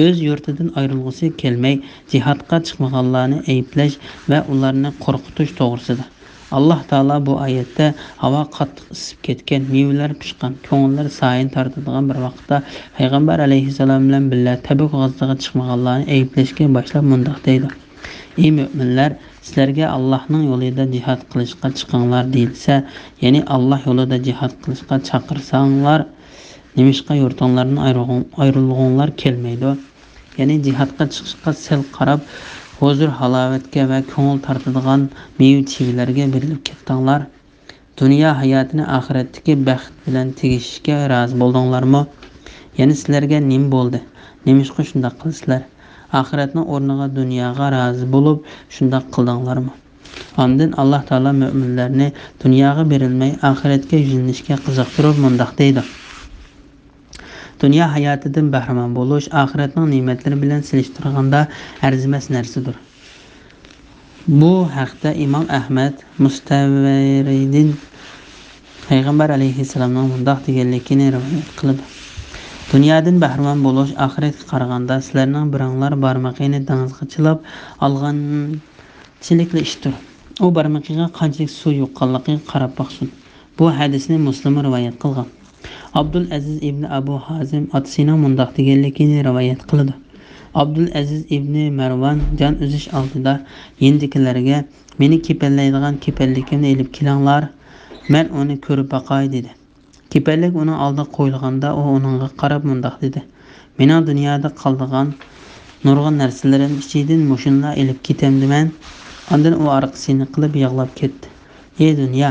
ئۆز يۇرتىدىن ئايرىلغۇسى كەلمەي، جىھادقا چىقمىغانلارنى ئەيىبلەش ۋە ئۇلارنى قورقۇتۇش توغرىسىدا. ئاللا تائالا بۇ ئايەتتە ھاۋا قاتتىق ئىسسىپ كەتكەن، مېۋىلەر پىشقان، كۆڭۈللەر سايىنى تارتىدىغان بىر ۋاقىتتا پەيغەمبەر ئەلەيھىسسالام بىلەن بىللە تەبۈك غازىتىغا چىقمىغانلارنى ئەيىبلەشكە باشلاپ مۇنداق دەيدۇ: ئەي مۆمىنلەر، سىلەرگە ئاللاھنىڭ يولىدا جىھاد قىلىشقا چىقىڭلار دېيىلسە، يەنى ئاللاھ يولىدا جىھاد قىلىشقا چاقىرساڭلار، نېمىشقا يۇرتۇڭلاردىن ئايرىلغۇڭ-، ئايرىلغۇڭلار كەلمەيدۇ؟ يەنى جىھادقا چىقىشقا سەل قاراپ، ھۇزۇر-ھالاۋەتكە ۋە كۆڭۈل تارتىدىغان مېۋە-چېۋىلەرگە بېرىلىپ كەتتىڭلار. دۇنيا ھاياتىنى ئاخىرەتتىكى بەخت بىلەن تېگىشىشكە رازى بولدۇڭلارمۇ؟ يەنە سىلەرگە نېمە بولدى؟ نېمىشقا شۇنداق قىلىسىلەر؟ ئاخىرەتنىڭ ئورنىغا دۇنياغا رازى بولۇپ شۇنداق قىلدىڭلارمۇ؟ ئاندىن ئاللاھ تائالا مۆمىنلەرنى دۇنياغا بېرىلمەي ئاخىرەتكە يۈزلىنىشكە قىزىقتۇرۇپ مۇنداق دەيدۇ: دۇنيا ھاياتىدىن بەھرىمەن بولۇش ئاخىرەتنىڭ نېمەتلىرى بىلەن سېلىشتۇرغاندا ئەرزىمەس نەرسىدۇر. بۇ ھەقتە ئىمام ئەھمەد مۇستەۋرىدىن پەيغەمبەر ئەلەيھىسسالامنىڭ مۇنداق دېگەنلىكىنى رىۋايەت قىلىدۇ: دۇنيادىن بەھرىمەن بولۇش ئاخىرەتكە قارىغاندا سىلەرنىڭ بىرىڭلار بارمىقىنى دېڭىزغا چىلاپ ئالغانچىلىكلا ئىشتۇر. ئۇ بارمىقىغا قانچىلىك سۇ يۇققانلىقىغا قاراپ باقسۇن. بۇ ھەدىسنى مۇسلىم رىۋايەت قىلغان. ئابدۇل ئەزىز ئىبنى ئەبۇ ھازىم ئاتىسىنىڭ مۇنداق دېگەنلىكىنى رىۋايەت قىلىدۇ: ئابدۇل ئەزىز ئىبنى مەرۋان جان ئۈزۈش ئالدىدا يېنىدىكىلەرگە، مېنى كېپەنلەيدىغان كېپەنلىكىمنى ئېلىپ كېلىڭلار، مەن ئۇنى كۆرۈپ باقاي، دېدى. كېپەنلىك ئۇنىڭ ئالدىغا قويۇلغاندا، ئۇ ئۇنىڭغا قاراپ مۇنداق دېدى: مېنىڭ دۇنيادا قالىدىغان نۇرغۇن نەرسىلىرىم ئىچىدىن مۇشۇنىلا ئېلىپ كېتەمدىمەن؟ ئاندىن ئۇ ئارقىسىنى قىلىپ يىغلاپ كەتتى. ئى دۇنيا،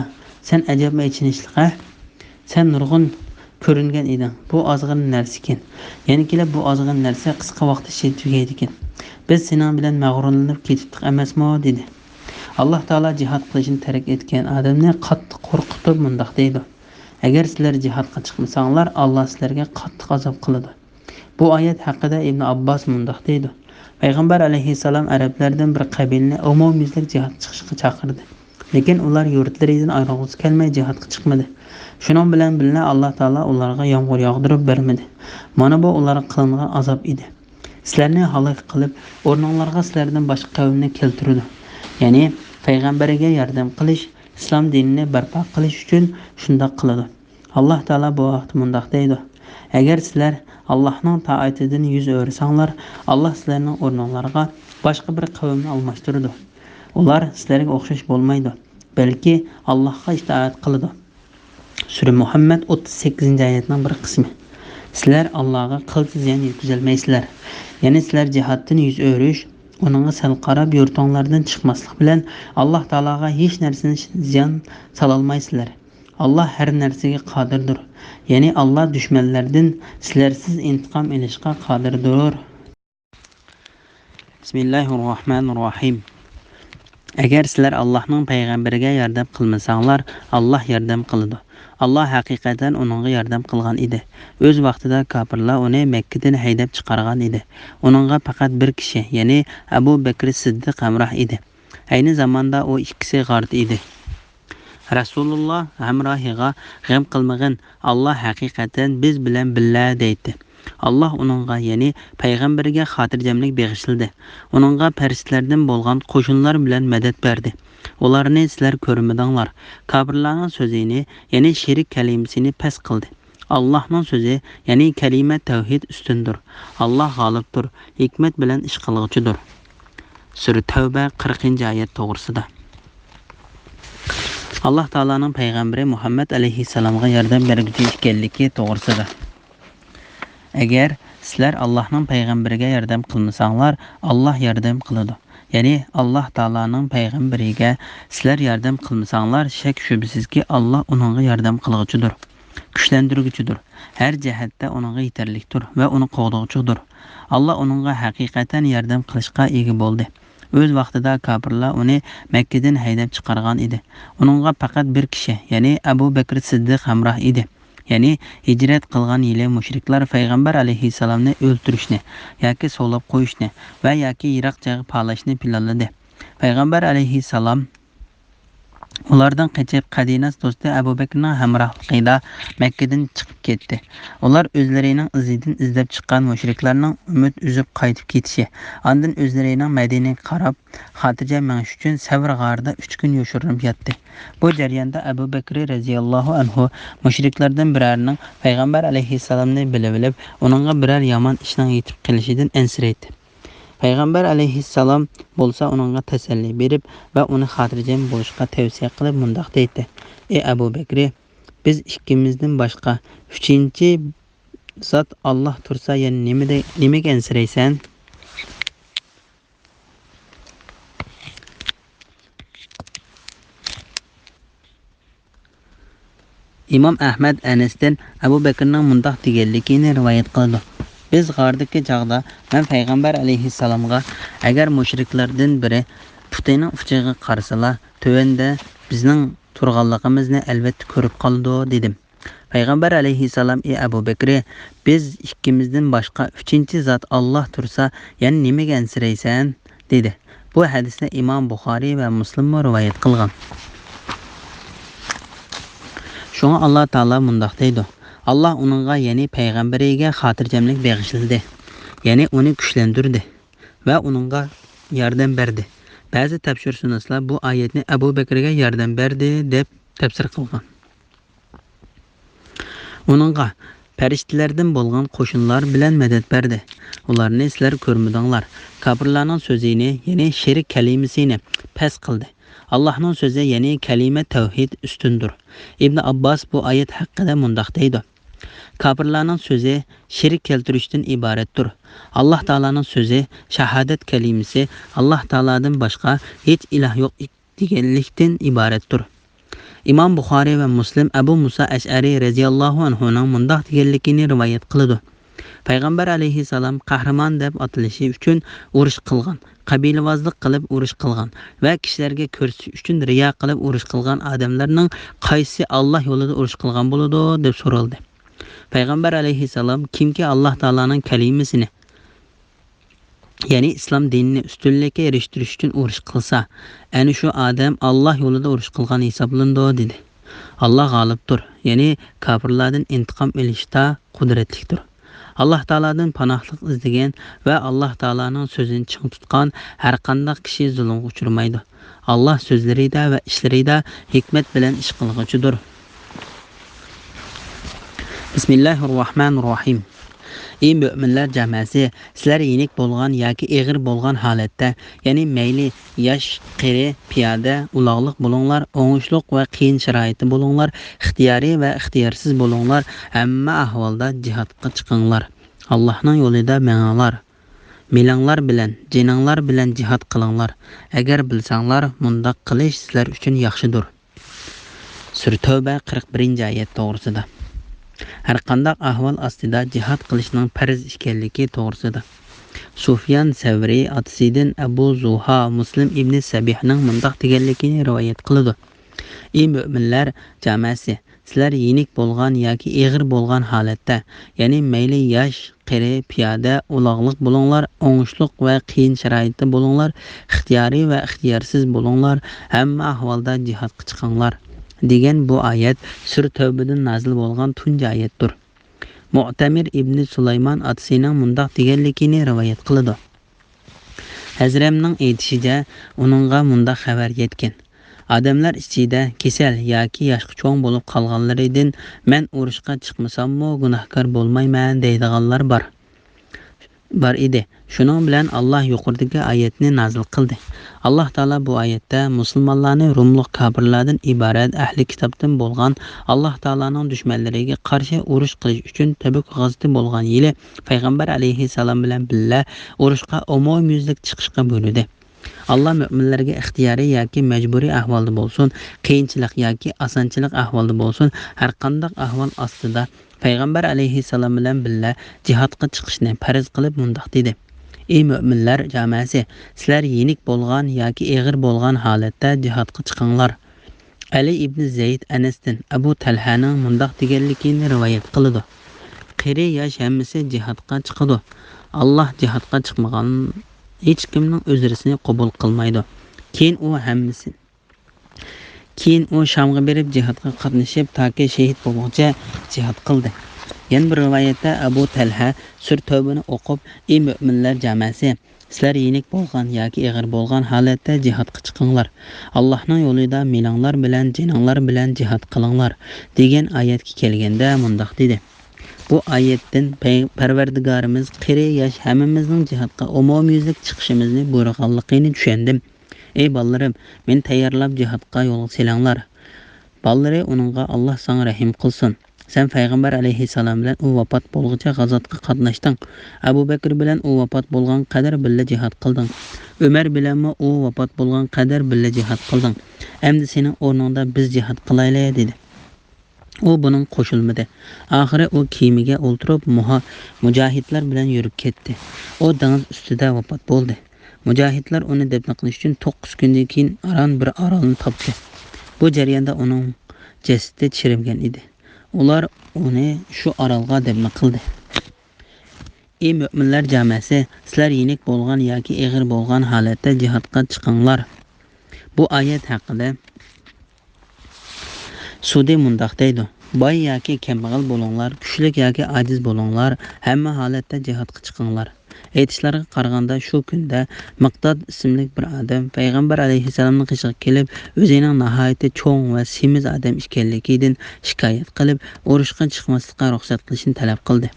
سەن ئەجەبمۇ ئېچىنىشلىق ھە! سەن نۇرغۇن كۆرۈنگەن ئىدىڭ. بۇ ئازغىنە نەرسىكەن. يەنە كېلىپ بۇ ئازغىنە نەرسە قىسقا ۋاقىت ئىچىدە تۈگەيدىكەن. بىز سېنىڭ بىلەن مەغرۇرلىنىپ كېتىپتىق ئەمەسمۇ؟ دېدى. ئاللاھ تائالا جىھاد قىلىشنى تەرك ئەتكەن ئادەمنى قاتتىق قورقۇتۇپ مۇنداق دەيدۇ: ئەگەر سىلەر جىھادقا چىقمىساڭلار، ئاللاھ سىلەرگە قاتتىق ئازاب قىلىدۇ. بۇ ئايەت ھەققىدە ئىبن ئابباس مۇنداق دەيدۇ: پەيغەمبەر ئەلەيھىسسالام ئەرەبلەردىن بىر قەبىلىنى ئومۇميۈزلۈك جىھادقا چىقىشقا چاقىردى. لېكىن ئۇلار يۇرتلىرىدىن ئايرىلغۇسى كەلمەي جىھادقا چىقمىدى. شۇنىڭ بىلەن بىللە، ئاللاھ تائالا ئۇلارغا يامغۇر ياغدۇرۇپ بەرمىدى. مانا بۇ ئۇلارغا قىلىنغان ئازاب ئىدى. سىلەرنى ھالاك قىلىپ، ئورنۇڭلارغا سىلەردىن باشقا قەۋمنى كەلتۈرىدۇ. يەنى پەيغەمبىرىگە ياردەم قىلىش، ئىسلام دىنىنى بەرپا قىلىش ئۈچۈن شۇنداق قىلىدۇ. ئاللاھ تائالا بۇ ھەقتە مۇنداق دەيدۇ: ئەگەر سىلەر ئاللاھنىڭ تائىتىدىن يۈز ئۆرۈسەڭلار، ئاللاھ سىلەرنىڭ ئورنۇڭلارغا باشقا بىر قەۋمنى ئالماشتۇرىدۇ. ئۇلار سىلەرگە ئوخشاش بولمايدۇ، بەلكى ئاللاھقا ئىتائەت قىلىدۇ. سۈرە مۇھەممەد ئوتتۇز سەككىزىنچى ئايەتنىڭ بىر قىسمى. سىلەر ئاللاغا قىلچە زىيان يەتكۈزەلمەيسىلەر. يەنى سىلەر جىھادتىن يۈز ئۆرۈش، ئۇنىڭغا سەل قاراپ يۇرتۇڭلاردىن چىقماسلىق بىلەن ئاللاھ تائالاغا ھېچ نەرسىنى زىيان سالالمايسىلەر. ئاللاھ ھەر نەرسىگە قادىردۇر. يەنى ئاللاھ دۈشمەنلەردىن سىلەرسىز ئىنتىقام ئېلىشقا قادىردۇر. بىسمىللاھىررەھمانىررەھىم. ئەگەر سىلەر ئاللاھنىڭ پەيغەمبىرىگە ياردەم قىلمىساڭلار، ئاللاھ ياردەم قىلىدۇ. ئاللاھ ھەقىقەتەن ئۇنىڭغا ياردەم قىلغان ئىدى. ئۆز ۋاقتىدا كاپىرلار ئۇنى مەككىدىن ھەيدەپ چىقارغان ئىدى. ئۇنىڭغا پەقەت بىر كىشى، يەنى ئەبۇ بەكرى سىددىق ھەمراھ ئىدى. ئەينى زاماندا ئۇ ئىككىسى غاردا ئىدى. رەسۇلۇللاھ ھەمراھىغا: غەم قىلمىغىن، ئاللاھ ھەقىقەتەن بىز بىلەن بىللە، دەيتتى. ئاللاھ ئۇنىڭغا، يەنى پەيغەمبىرگە خاتىرجەملىك بېغىشلىدى. ئۇنىڭغا پەرىشتىلەردىن بولغان قوشۇنلار بىلەن مەدەت بەردى. ئۇلارنى سىلەر كۆرمىدىڭلار. كاپىرلارنىڭ سۆزىنى، يەنى شېرىك كەلىمىسىنى پەس قىلدى. ئاللاھنىڭ سۆزى، يەنى كەلىمە تەۋھىد ئۈستۈندۇر. ئاللاھ غالىبتۇر، ھېكمەت بىلەن ئىش قىلغۇچىدۇر. سۈرە تەۋبە، قىرىقىنچى ئايەت توغرىسىدا. ئاللاھ تائالانىڭ پەيغەمبىرى مۇھەممەد ئەلەيھىسسالامغا ياردەم بەرگۈچى ئىكەنلىكى توغرىسىدا. ئەگەر سىلەر ئاللاھنىڭ پەيغەمبىرىگە ياردەم قىلمىساڭلار، ئاللاھ ياردەم قىلىدۇ. يەنى ئاللاھ تائالانىڭ پەيغەمبىرىگە سىلەر ياردەم قىلمىساڭلار، شەك-شۈبھىسىزكى، ئاللاھ ئۇنىڭغا ياردەم قىلغۇچىدۇر، كۈچلەندۈرگۈچىدۇر، ھەر جەھەتتە ئۇنىڭغا يېتەرلىكتۇر ۋە ئۇنى قوغدىغۇچىدۇر. ئاللاھ ئۇنىڭغا ھەقىقەتەن ياردەم قىلىشقا ئىگە بولدى. ئۆز ۋاقتىدا كاپىرلار ئۇنى مەككىدىن ھەيدەپ چىقارغان ئىدى. ئۇنىڭغا پەقەت بىر كىشى، يەنى ئەبۇ بەكرى سىددىق ھەمراھ ئىدى. يەنى ھىجرەت قىلغان يىلى مۇشرىكلار پەيغەمبەر ئەلەيھىسسالامنى ئۆلتۈرۈشنى ياكى سولاپ قويۇشنى ۋە ياكى يىراق جايغا پالاشنى پىلانلىدى. پەيغەمبەر ئەلەيھىسسالام ئۇلاردىن قېچىپ، قەدىناس دوستى ئەبۇ بەكرىنىڭ ھەمراھلىقىدا مەككىدىن چىقىپ كەتتى. ئۇلار ئۆزلىرىنىڭ ئىزىدىن ئىزدەپ چىققان مۇشرىكلارنىڭ ئۈمىد ئۈزۈپ قايتىپ كېتىشى، ئاندىن ئۆزلىرىنىڭ مەدىنىگە قاراپ خاتىرجەم مېڭىش ئۈچۈن سەۋر غارىدا ئۈچ كۈن يوشۇرۇنۇپ ياتتى. بۇ جەرياندا ئەبۇ بەكرى رەزىياللاھۇ ئەنھۇ مۇشرىكلاردىن بىرەرىنىڭ پەيغەمبەر ئەلەيھىسسالامنى بىلىۋېلىپ، ئۇنىڭغا بىرەر يامان ئىشنىڭ يېتىپ قېلىشىدىن ئەنسىرەيتتى. پەيغەمبەر ئەلەيھىسسالام بولسا ئۇنىڭغا تەسەللى بېرىپ ۋە ئۇنى خاتىرجەم بولۇشقا تەۋسىيە قىلىپ مۇنداق دەيتتى: «ئى ئەبۇ بەكرى، بىز ئىككىمىزدىن باشقا ئۈچىنچى زات ئاللاھ تۇرسا، يەنە نېمىدە-، نېمىگە ئەنسىرەيسەن؟» ئىمام ئەھمەد ئەنەستىن ئەبۇ بەكرىنىڭ مۇنداق دېگەنلىكىنى رىۋايەت قىلىدۇ: «بىز غاردىكى چاغدا مەن پەيغەمبەر ئەلەيھىسسالامغا، ئەگەر مۇشرىكلاردىن بىرى پۇتىنىڭ ئۇچىغا قارىسىلا، تۆۋەندە بىزنىڭ تۇرغانلىقىمىزنى ئەلۋەتتە كۆرۈپ قالىدۇ» دېدىم. پەيغەمبەر ئەلەيھىسسالام: «ئى ئەبۇ بەكرى، بىز ئىككىمىزدىن باشقا ئۈچىنچى زات ئاللاھ تۇرسا، يەنە نېمىگە ئەنسىرەيسەن؟» دېدى. بۇ ھەدىسنى ئىمام بۇخارىي ۋە مۇسلىممۇ رىۋايەت قىلغان. شۇڭا ئاللاھ تائالا مۇنداق دەيدۇ: «ئاللاھ ئۇنىڭغا، يەنى پەيغەمبىرىگە خاتىرجەملىك بېغىشلىدى، يەنى ئۇنى كۈچلەندۈردى ۋە ئۇنىڭغا ياردەم بەردى.» بەزى تەپسىرشۇناسلار بۇ ئايەتنى ئەبۇ بەكرىگە ياردەم بەردى دەپ تەپسىر قىلغان. ئۇنىڭغا پەرىشتىلەردىن بولغان قوشۇنلار بىلەن مەدەت بەردى. ئۇلارنى سىلەر كۆرمىدىڭلار. كاپىرلارنىڭ سۆزىنى، يەنى شېرىك كەلىمىسىنى پەس قىلدى. ئاللاھنىڭ سۆزى، يەنى كەلىمە تەۋھىد ئۈستۈندۇر. ئىبنى ئابباس بۇ ئايەت ھەققىدە مۇنداق دەيدۇ: «كاپىرلارنىڭ سۆزى شېرىك كەلتۈرۈشتىن ئىبارەتتۇر. ئاللاھ تائالانىڭ سۆزى، شاھادەت كەلىمىسى، ئاللاھ تائالادىن باشقا ھېچ ئىلاھ يوق دېگەنلىكتىن ئىبارەتتۇر.» ئىمام بۇخارىي ۋە مۇسلىم ئەبۇ مۇسا ئەشئەرى رەزىياللاھۇ ئەنھۇنىڭ مۇنداق دېگەنلىكىنى رىۋايەت قىلىدۇ: «پەيغەمبەر ئەلەيھىسسالام قەھرىمان دەپ ئاتىلىشى ئۈچۈن ئۇرۇش قىلغان، قەبىلىۋازلىق قىلىپ ئۇرۇش قىلغان ۋە كىشىلەرگە كۆرسىتىش ئۈچۈن رىيا قىلىپ ئۇرۇش قىلغان ئادەملەرنىڭ قايسىسى ئاللاھ يولىدا ئۇرۇش قىلغان بولىدۇ؟» دەپ سورالدى. پەيغەمبەر ئەلەيھىسسالام: «كىمكى ئاللاھ تائالانىڭ كەلىمىسىنى، يەنى ئىسلام دىنىنى ئۈستۈنلۈككە ئېرىشتۈرۈش ئۈچۈن ئۇرۇش قىلسا، ئەنە شۇ ئادەم ئاللاھ يولىدا ئۇرۇش قىلغان ھېسابلىنىدۇ» دېدى. ئاللاھ غالىبتۇر، يەنى كاپىرلاردىن ئىنتىقام ئېلىشتا قۇدرەتلىكتۇر. ئاللاھ تائالادىن پاناھلىق ئىزدىگەن ۋە ئاللاھ تائالانىڭ سۆزىنى چىڭ تۇتقان ھەرقانداق كىشى زۇلۇمغا ئۇچرىمايدۇ. ئاللاھ سۆزلىرىدە ۋە ئىشلىرىدا ھېكمەت بىلەن ئىش قىلغۇچىدۇر. بىسمىللاھىررەھمانىررەھىم. ئى مۆمىنلەر جامائەسى، سىلەر يېنىك بولغان ياكى ئېغىر بولغان ھالەتتە، يەنى مەيلى ياش، قېرى، پىيادە، ئۇلاغلىق بولۇڭلار، ئوڭۇشلۇق ۋە قىيىن شارائىتتا بولۇڭلار، ئىختىيارىي ۋە ئىختىيارسىز بولۇڭلار، ھەممە ئەھۋالدا جىھادقا چىقىڭلار. ئاللاھنىڭ يولىدا مېڭىڭلار. مېلىڭلار بىلەن، جېنىڭلار بىلەن جىھاد قىلىڭلار. ئەگەر بىلسەڭلار، مۇنداق قىلىش سىلەر ئۈچۈن ياخشىدۇر. سۈرە تەۋبە قىرىق بىرىنچى ئايەت توغرىسىدا. ھەرقانداق ئەھۋال ئاستىدا جىھاد قىلىشنىڭ پەرز ئىكەنلىكى توغرىسىدا. سۇفيان سەۋرى ئاتىسىدىن ئەبۇ زۇھا مۇسلىم ئىبنى سەبىھنىڭ مۇنداق دېگەنلىكىنى رىۋايەت قىلىدۇ: ئى مۆمىنلەر جامائەسى، سىلەر يېنىك بولغان ياكى ئېغىر بولغان ھالەتتە، يەنى مەيلى ياش، قېرى، پىيادە، ئۇلاغلىق بولۇڭلار، ئوڭۇشلۇق ۋە قىيىن شارائىتتا بولۇڭلار، ئىختىيارىي ۋە ئىختىيارسىز بولۇڭلار، ھەممە ئەھۋالدا جىھادقا چىقىڭلار، دېگەن بۇ ئايەت سۈرە تەۋبىدىن نازىل بولغان تۇنجى ئايەتتۇر. مۇئتەمىر ئىبنى سۇلايمان ئاتىسىنىڭ مۇنداق دېگەنلىكىنى رىۋايەت قىلىدۇ: ھەزرەمنىڭ ئېيتىشىچە، ئۇنىڭغا مۇنداق خەۋەر يەتكەن: ئادەملەر ئىچىدە كېسەل ياكى ياشقا چوڭ بولۇپ قالغانلىرىدىن، مەن ئۇرۇشقا چىقمىساممۇ گۇناھكار بولمايمەن دەيدىغانلار بار، بار ئىدى. شۇنىڭ بىلەن ئاللاھ يۇقىرىدىكى ئايەتنى نازىل قىلدى. ئاللاھ تائالا بۇ ئايەتتە مۇسۇلمانلارنى روملۇق كاپىرلاردىن ئىبارەت ئەھلى كىتابتىن بولغان ئاللاھ تائالانىڭ دۈشمەنلىرىگە قارشى ئۇرۇش قىلىش ئۈچۈن تەبۈك غازىتى بولغان يىلى پەيغەمبەر ئەلەيھىسسالام بىلەن بىللە ئۇرۇشقا ئومۇميۈزلۈك چىقىشقا بۇيرۇدى. ئاللا مۆمىنلەرگە ئىختىيارىي ياكى مەجبۇرىي ئەھۋالدا بولسۇن، قىيىنچىلىق ياكى ئاسانچىلىق ئەھۋالدا بولسۇن، ھەرقانداق ئەھۋال ئاستىدا پەيغەمبەر ئەلەيھىسسالام بىلەن بىللە جىھادقا چىقىشنى پەرز قىلىپ مۇنداق دېدى: «ئى مۆمىنلەر جامەسى، سىلەر يېنىك بولغان ياكى ئېغىر بولغان ھالەتتە جىھادقا چىقىڭلار.» ئەلى ئىبنى زەيد ئەنەستىن ئەبۇ تەلھەنىڭ مۇنداق دېگەنلىكىنى رىۋايەت قىلىدۇ: «قېرى ياش ھەممىسى جىھادقا چىقىدۇ. ئاللا جىھادقا چىقمىغان ھېچكىمنىڭ ئۆزرىسىنى قوبۇل قىلمايدۇ.» كېيىن ئۇ ھەممىسى، كېيىن ئۇ شامغا بېرىپ جىھادقا قاتنىشىپ، تاكى شېھىت بولغۇچە جىھاد قىلدى. يەنە بىر رىۋايەتتە ئەبۇ تەلھە سۈرە تەۋبىنى ئوقۇپ: «ئى مۆمىنلەر جامەسى، سىلەر يېنىك بولغان ياكى ئېغىر بولغان ھالەتتە جىھادقا چىقىڭلار. ئاللاھنىڭ يولىدا مېلىڭلار بىلەن جېنىڭلار بىلەن جىھاد قىلىڭلار» دېگەن ئايەتكە كەلگەندە مۇنداق دېدى: «بۇ ئايەتتىن پەي-، پەرۋەردىگارىمىز قېرى ياش ھەممىمىزنىڭ جىھادقا ئومۇميۈزلۈك چىقىشىمىزنى بۇيرۇغانلىقىنى چۈشەندىم. ئەي بالىلىرىم، مېنى تەييارلاپ جىھادقا يولغا سېلىڭلار.» بالىلىرى ئۇنىڭغا: «ئاللا ساڭا رەھىم قىلسۇن. سەن پەيغەمبەر ئەلەيھىسسالام بىلەن ئۇ ۋاپات بولغۇچە غازاتقا قاتناشتىڭ. ئەبۇ بەكرى بىلەن ئۇ ۋاپات بولغان قەدەر بىللە جىھاد قىلدىڭ. ئۆمەر بىلەنمۇ ئۇ ۋاپات بولغان قەدەر بىللە جىھاد قىلدىڭ. ئەمدى سېنىڭ ئورنۇڭدا بىز جىھاد قىلايلى» دېدى. ئۇ بۇنىڭغا قوشۇلمىدى. ئاخىرى ئۇ كېمىگە ئولتۇرۇپ، مۇھا-، مۇجاھىدلار بىلەن يۈرۈپ كەتتى. ئۇ دېڭىز ئۈستىدە ۋاپات بولدى. مۇجاھىدلار ئۇنى دەپنە قىلىش ئۈچۈن توققۇز كۈندىن كېيىن ئاران بىر ئارالنى تاپتى. بۇ جەرياندا ئۇنىڭ جەسىتى چىرىمگەن ئىدى. ئۇلار ئۇنى شۇ ئارالغا دەپنە قىلدى. ئى مۆمىنلەر جامەسى، سىلەر يېنىك بولغان ياكى ئېغىر بولغان ھالەتتە جىھادقا چىقىڭلار. بۇ ئايەت ھەققىدە سۇدى مۇنداق دەيدۇ: «باي ياكى كەمبەغەل بولۇڭلار، كۈچلۈك ياكى ئاجىز بولۇڭلار، ھەممە ھالەتتە جىھادقا چىقىڭلار.» ئېيتىشلارغا قارىغاندا، شۇ كۈندە مىقداد ئىسىملىك بىر ئادەم پەيغەمبەر ئەلەيھىسسالامنىڭ قېشىغا كېلىپ، ئۆزىنىڭ ناھايىتى چوڭ ۋە سېمىز ئادەم ئىكەنلىكىدىن شىكايەت قىلىپ، ئۇرۇشقا چىقماسلىققا رۇخسەت قىلىشنى تەلەپ قىلدى.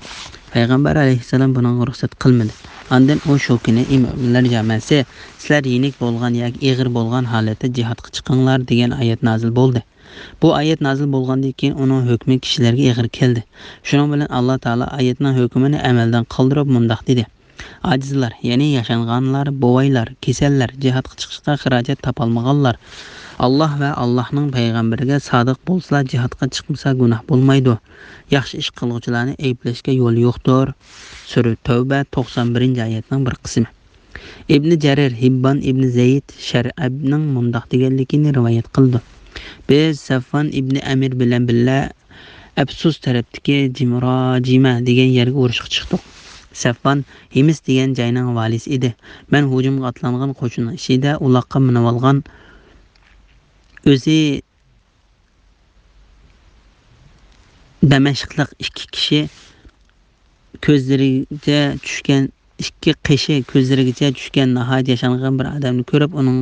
پەيغەمبەر ئەلەيھىسسالام بۇنىڭغا رۇخسەت قىلمىدى. ئاندىن ئۇ شۇ كۈنى: «ئى مۆمىنلەر جامەسى، سىلەر يېنىك بولغان ياكى ئېغىر بولغان ھالەتتە جىھادقا چىقىڭلار» دېگەن ئايەت نازىل بولدى. بۇ ئايەت نازىل بولغاندىن كېيىن ئۇنىڭ ھۆكمى كىشىلەرگە ئېغىر كەلدى. شۇنىڭ بىلەن ئاللا تائالا ئايەتنىڭ ھۆكمىنى ئەمەلدىن قالدۇرۇپ مۇنداق دېدى: «ئاجىزلار، يەنى ياشانغانلار، بوۋايلار، كېسەللەر، جىھادقا چىقىشقا خىراجەت تاپالمىغانلار، ئاللا ۋە ئاللانىڭ پەيغەمبىرىگە سادىق بولسىلا، جىھادقا چىقمىسا گۇناھ بولمايدۇ. ياخشى ئىش قىلغۇچىلارنى ئەيىبلەشكە يول يوقتۇر.» سۈرە تەۋبە، توقسان بىرىنچى ئايەتنىڭ بىر قىسمى. ئىبنى جەرىر، ھىببان ئىبنى زەيد شەرئەبنىڭ مۇنداق دېگەنلىكىنى رىۋايەت قىلىدۇ: «بىز سەفۋان ئىبنى ئەمىر بىلەن بىللە ئەپسۇس تەرەپتىكى جىمراجىمە دېگەن يەرگە ئۇرۇشقا چىقتۇق. سەفۋان ھىمس دېگەن جاينىڭ ۋالىسى ئىدى. مەن ھۇجۇمغا ئاتلانغان قوشۇننىڭ ئىچىدە ئۇلاققا مىنىۋالغان ئۆزى دەمەشقلىق ئىككى كىشى كۆزلىرىگىچە چۈشكەن، ئىككى قېشى كۆزلىرىگىچە چۈشكەن ناھايىتى ياشانغان بىر ئادەمنى كۆرۈپ، ئۇنىڭ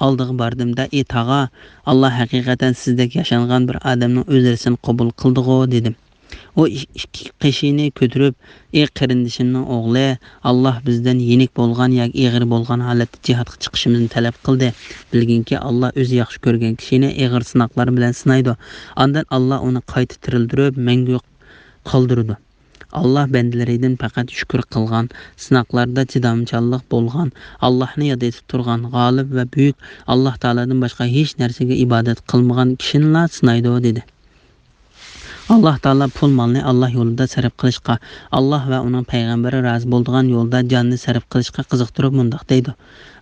ئالدىغا باردىم-دە، ئى تاغا، ئاللا ھەقىقەتەن سىزدەك ياشانغان بىر ئادەمنىڭ ئۆزرىسىنى قوبۇل قىلدىغۇ، دېدىم. ئۇ ئىك-، ئىككى قېشىنى كۆتۈرۈپ، ئى قېرىندىشىمنىڭ ئوغلى، ئاللا بىزدىن يېنىك بولغان ياكى ئېغىر بولغان ھالەتتە جىھادقا چىقىشىمىزنى تەلەپ قىلدى. بىلگىنكى، ئاللا ئۆزى ياخشى كۆرگەن كىشىنى ئېغىر سىناقلار بىلەن سىنايدۇ. ئاندىن ئاللا ئۇنى قايتا تىرىلدۈرۈپ، مەڭگۈ قالدۇرىدۇ. ئاللا بەندىلىرىدىن پەقەت شۈكۈر قىلغان، سىناقلاردا چىدامچانلىق بولغان، ئاللانى ياد ئېتىپ تۇرغان، غالىب ۋە بۈيۈك ئاللا تائالادىن باشقا ھېچ نەرسىگە ئىبادەت قىلمىغان كىشىنىلا سىنايدۇ، دېدى. ئاللا تائالا پۇل-مالنى ئاللا يولىدا سەرپ قىلىشقا، ئاللا ۋە ئۇنىڭ پەيغەمبىرى رازى بولىدىغان يولدا جاننى سەرپ قىلىشقا قىزىقتۇرۇپ مۇنداق دەيدۇ: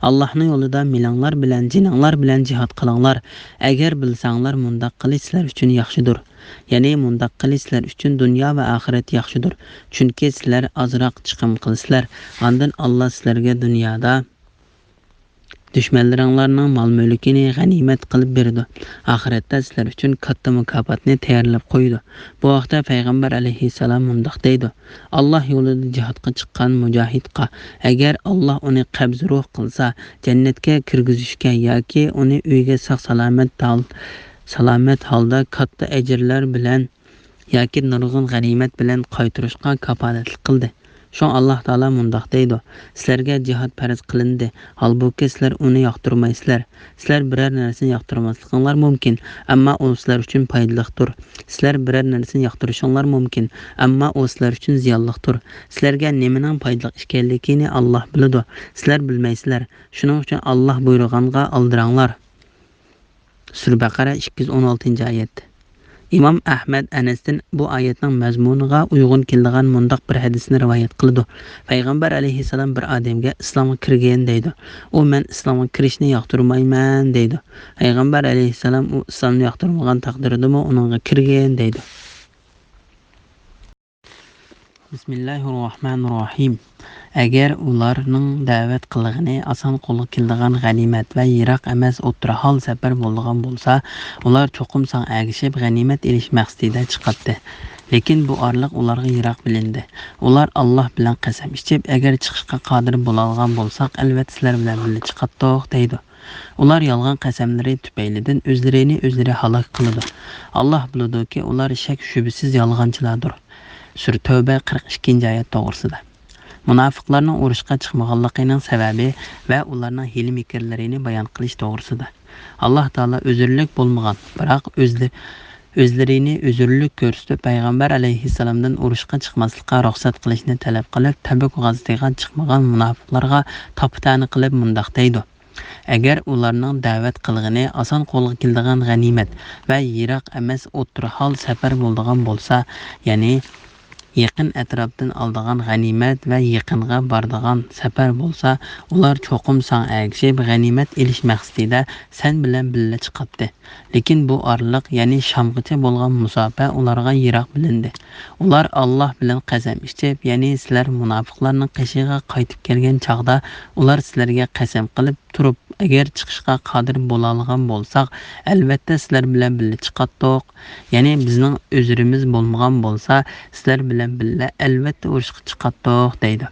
«ئاللانىڭ يولىدا مېلىڭلار بىلەن، جېنىڭلار بىلەن جىھاد قىلىڭلار. ئەگەر بىلسەڭلار، مۇنداق قىلىش سىلەر ئۈچۈن ياخشىدۇر. يەنى مۇنداق قىلىش سىلەر ئۈچۈن دۇنيا ۋە ئاخىرەت ياخشىدۇر. چۈنكى سىلەر ئازراق چىقىم قىلىسىلەر. ئاندىن ئاللا سىلەرگە دۇنيادا دۈشمەنلىرىڭلارنىڭ مال-مۈلكىنى غەنىيمەت قىلىپ بېرىدۇ. ئاخىرەتتە سىلەر ئۈچۈن كاتتا مۇكاپاتنى تەييارلاپ قويىدۇ.» بۇ ھەقتە پەيغەمبەر ئەلەيھىسسالام مۇنداق دەيدۇ: «ئاللا يولىدا جىھادقا چىققان مۇجاھىدقا ئەگەر ئاللا ئۇنى قەبزى روھ قىلسا، جەننەتكە كىرگۈزۈشكە ياكى ئۇنى ئۆيىگە ساق-سالامەت ھال-، سالامەت ھالدا كاتتا ئەجىرلەر بىلەن ياكى نۇرغۇن غەنىيمەت بىلەن قايتۇرۇشقا كاپالەتلىك قىلدى. شۇڭا ئاللاھ تائالا مۇنداق دەيدۇ: سىلەرگە جىھاد پەرز قىلىندى، ھالبۇكى، سىلەر ئۇنى ياقتۇرمايسىلەر. سىلەر بىرەر نەرسىنى ياقتۇرماسلىقىڭلار مۇمكىن، ئەمما ئۇ سىلەر ئۈچۈن پايدىلىقتۇر. سىلەر بىرەر نەرسىنى ياقتۇرۇشۇڭلار مۇمكىن، ئەمما ئۇ سىلەر ئۈچۈن زىيانلىقتۇر. سىلەرگە نېمىنىڭ پايدىلىق ئىكەنلىكىنى ئاللاھ بىلىدۇ، سىلەر بىلمەيسىلەر. شۇنىڭ ئۈچۈن ئاللاھ بۇيرۇغانغا ئالدىراڭلار. سۈرە بەقەرە، ئىككى يۈز ئون ئالتىنچى ئايەت. ئىمام ئەھمەد ئەنەستىن بۇ ئايەتنىڭ مەزمۇنىغا ئۇيغۇن كېلىدىغان مۇنداق بىر ھەدىسنى رىۋايەت قىلىدۇ. پەيغەمبەر ئەلەيھىسسالام بىر ئادەمگە ئىسلامغا كىرگىن دەيدۇ. ئۇ مەن ئىسلامغا كىرىشنى ياقتۇرمايمەن دەيدۇ. پەيغەمبەر ئەلەيھىسسالام ئۇ ئىسلامنى ياقتۇرمىغان تەقدىردىمۇ ئۇنىڭغا كىرگىن دەيدۇ. بىسمىللاھىررەھمانىررەھىم. ئەگەر ئۇلارنىڭ دەۋەت قىلغىنى ئاسان قولغا كېلىدىغان غەنىيمەت ۋە يىراق ئەمەس ئوتتۇرا ھال سەپەر بولىدىغان بولسا، ئۇلار چوقۇم ساڭا ئەگىشىپ غەنىيمەت ئېلىش مەقسىتىدە چىقاتتى. لېكىن بۇ ئارىلىق ئۇلارغا يىراق بىلىندى. ئۇلار ئاللاھ بىلەن قەسەم ئىچىپ، ئەگەر چىقىشقا قادىر بولالىغان بولساق، ئەلۋەتتە سىلەر بىلەن بىللە چىقاتتۇق دەيدۇ. ئۇلار يالغان قەسەملىرى تۈپەيلىدىن ئۆزلىرىنى ئۆزلىرى ھالاك قىلىدۇ. ئاللاھ بىلىدۇكى، ئۇلار شەك-شۈبھىسىز يالغانچىلاردۇر. سۈرە تەۋبە، قىرىق ئىككىنچى ئايەت توغرىسىدا. مۇناپىقلارنىڭ ئۇرۇشقا چىقمىغانلىقىنىڭ سەۋەبى ۋە ئۇلارنىڭ ھىيلە-مىكىرلىرىنى بايان قىلىش توغرىسىدا. ئاللاھ تائالا ئۆزرىلىك بولمىغان، بىراق ئۆزلە-، ئۆزلىرىنى ئۆزرىلىك كۆرسىتىپ، پەيغەمبەر ئەلەيھىسسالامدىن ئۇرۇشقا چىقماسلىققا رۇخسەت قىلىشنى تەلەپ قىلىپ، تەبۈك غازىتىغا چىقمىغان مۇناپىقلارغا تاپا-تەنە قىلىپ مۇنداق دەيدۇ: ئەگەر ئۇلارنىڭ دەۋەت قىلغىنى ئاسان قولغا كېلىدىغان غەنىيمەت ۋە يىراق ئەمەس ئوتتۇرا ھال سەپەر بولىدىغان بولسا، يەنى يېقىن ئەتراپتىن ئالىدىغان غەنىيمەت ۋە يېقىنغا بارىدىغان سەپەر بولسا، ئۇلار چوقۇم ساڭا ئەگىشىپ غەنىيمەت ئېلىش مەقسىتىدە سەن بىلەن بىللە چىقاتتى. لېكىن بۇ ئارىلىق، يەنى شامغىچە بولغان مۇساپە ئۇلارغا يىراق بىلىندى. ئۇلار ئاللاھ بىلەن قەسەم ئىچىپ، يەنى سىلەر مۇناپىقلارنىڭ قېشىغا قايتىپ كەلگەن چاغدا، ئۇلار سىلەرگە قەسەم قىلىپ تۇرۇپ، ئەگەر چىقىشقا قادىر بولالىغان بولساق، ئەلۋەتتە سىلەر بىلەن بىللە چىقاتتۇق. يەنى بىزنىڭ ئۆزرىمىز بولمىغان بولسا، سىلەر بىلەن بىللە ئەلۋەتتە ئۇرۇشقا چىقاتتۇق دەيدۇ.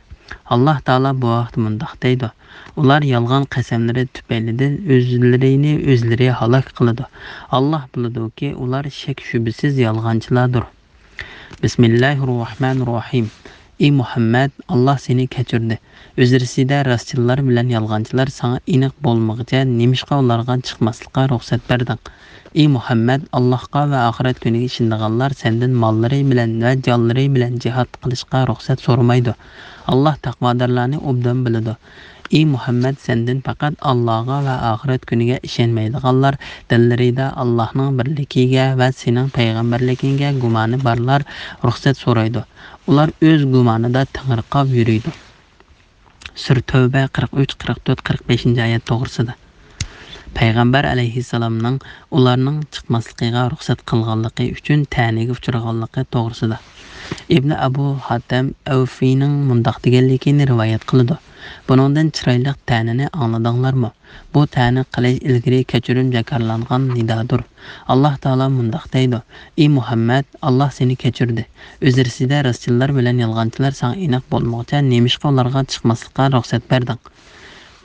ئاللاھ تائالا بۇ ھەقتە مۇنداق دەيدۇ: ئۇلار يالغان قەسەملىرى تۈپەيلىدىن ئۆزلىرىنى ئۆزلىرى ھالاك قىلىدۇ. ئاللاھ بىلىدۇكى، ئۇلار شەك-شۈبھىسىز يالغانچىلاردۇر. بىسمىللاھىررەھمانىررەھىم. ئى مۇھەممەد، ئاللاھ سېنى كەچۈردى. ئۆزرىسىدە راستچىللار بىلەن يالغانچىلار ساڭا ئېنىق بولمىغىچە نېمىشقا ئۇلارغا چىقماسلىققا رۇخسەت بەردىڭ؟ ئى مۇھەممەد، ئاللاھقا ۋە ئاخىرەت كۈنىگە ئىشىنىدىغانلار سەندىن ماللىرى بىلەن ۋە جانلىرى بىلەن جىھاد قىلىشقا رۇخسەت سورىمايدۇ. ئاللاھ تەقۋادارلارنى ئوبدان بىلىدۇ. ئى مۇھەممەد، سەندىن پەقەت ئاللاھقا ۋە ئاخىرەت كۈنىگە ئىشەنمەيدىغانلار، دىللىرىدا ئاللاھنىڭ بىرلىكىگە ۋە سېنىڭ پەيغەمبەرلىكىڭگە گۇمانى بارلار رۇخسەت سورايدۇ. ئۇلار ئۆز گۇمانىدا تېڭىرقاپ يۈرىدۇ. سۈرە تەۋبە، قىرىق ئۈچ، قىرىق تۆت، قىرىق بەشىنچى ئايەت توغرىسىدا. پەيغەمبەر ئەلەيھىسسالامنىڭ ئۇلارنىڭ چىقماسلىقىغا رۇخسەت قىلغانلىقى ئۈچۈن تەنىگە ئۇچرىغانلىقى توغرىسىدا. ئىبنى ئەبۇ ھاتەم ئەۋفىنىڭ مۇنداق دېگەنلىكىنى رىۋايەت قىلىدۇ: بۇنىڭدىن چىرايلىق تەنىنى ئاڭلىدىڭلارمۇ؟ بۇ تەنە قىلىش ئىلگىرى كەچۈرۈم جاكارلانغان نىدادۇر. ئاللاھ تائالا مۇنداق دەيدۇ: ئى مۇھەممەد، ئاللاھ سېنى كەچۈردى. ئۆزرىسىدە راستچىللار بىلەن يالغانچىلار ساڭا ئېنىق بولمىغۇچە نېمىشقا ئۇلارغا چىقماسلىققا رۇخسەت بەردىڭ؟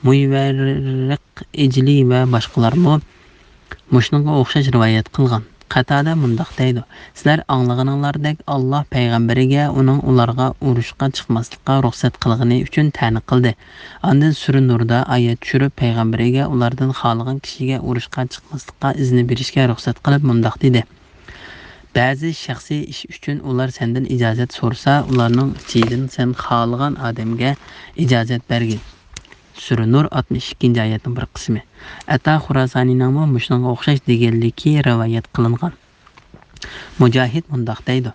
مۇيۋەررىق ئىجلى ۋە باشقىلارمۇ مۇشۇنىڭغا ئوخشاش رىۋايەت قىلغان. قەتادە مۇنداق دەيدۇ: سىلەر ئاڭلىغىنىڭلاردەك، ئاللاھ پەيغەمبىرىگە ئۇنىڭ ئۇلارغا ئۇرۇشقا چىقماسلىققا رۇخسەت قىلغىنى ئۈچۈن تەنە قىلدى. ئاندىن سۈرە نۇردا ئايەت چۈشۈرۈپ، پەيغەمبىرىگە ئۇلاردىن خالىغان كىشىگە ئۇرۇشقا چىقماسلىققا ئىزنى بېرىشكە رۇخسەت قىلىپ مۇنداق دېدى: بەزى شەخسىي ئىش ئۈچۈن ئۇلار سەندىن ئىجازەت سورىسا، ئۇلارنىڭ ئىچىدىن سەن خالىغان ئادەمگە ئىجازەت بەرگىن. سۈرە نۇر، ئاتمىش ئىككىنچى ئايەتنىڭ بىر قىسمى. ئەتا خۇراسانىينىڭمۇ مۇشۇنىڭغا ئوخشاش دېگەنلىكى رىۋايەت قىلىنغان. مۇجاھىد مۇنداق دەيدۇ: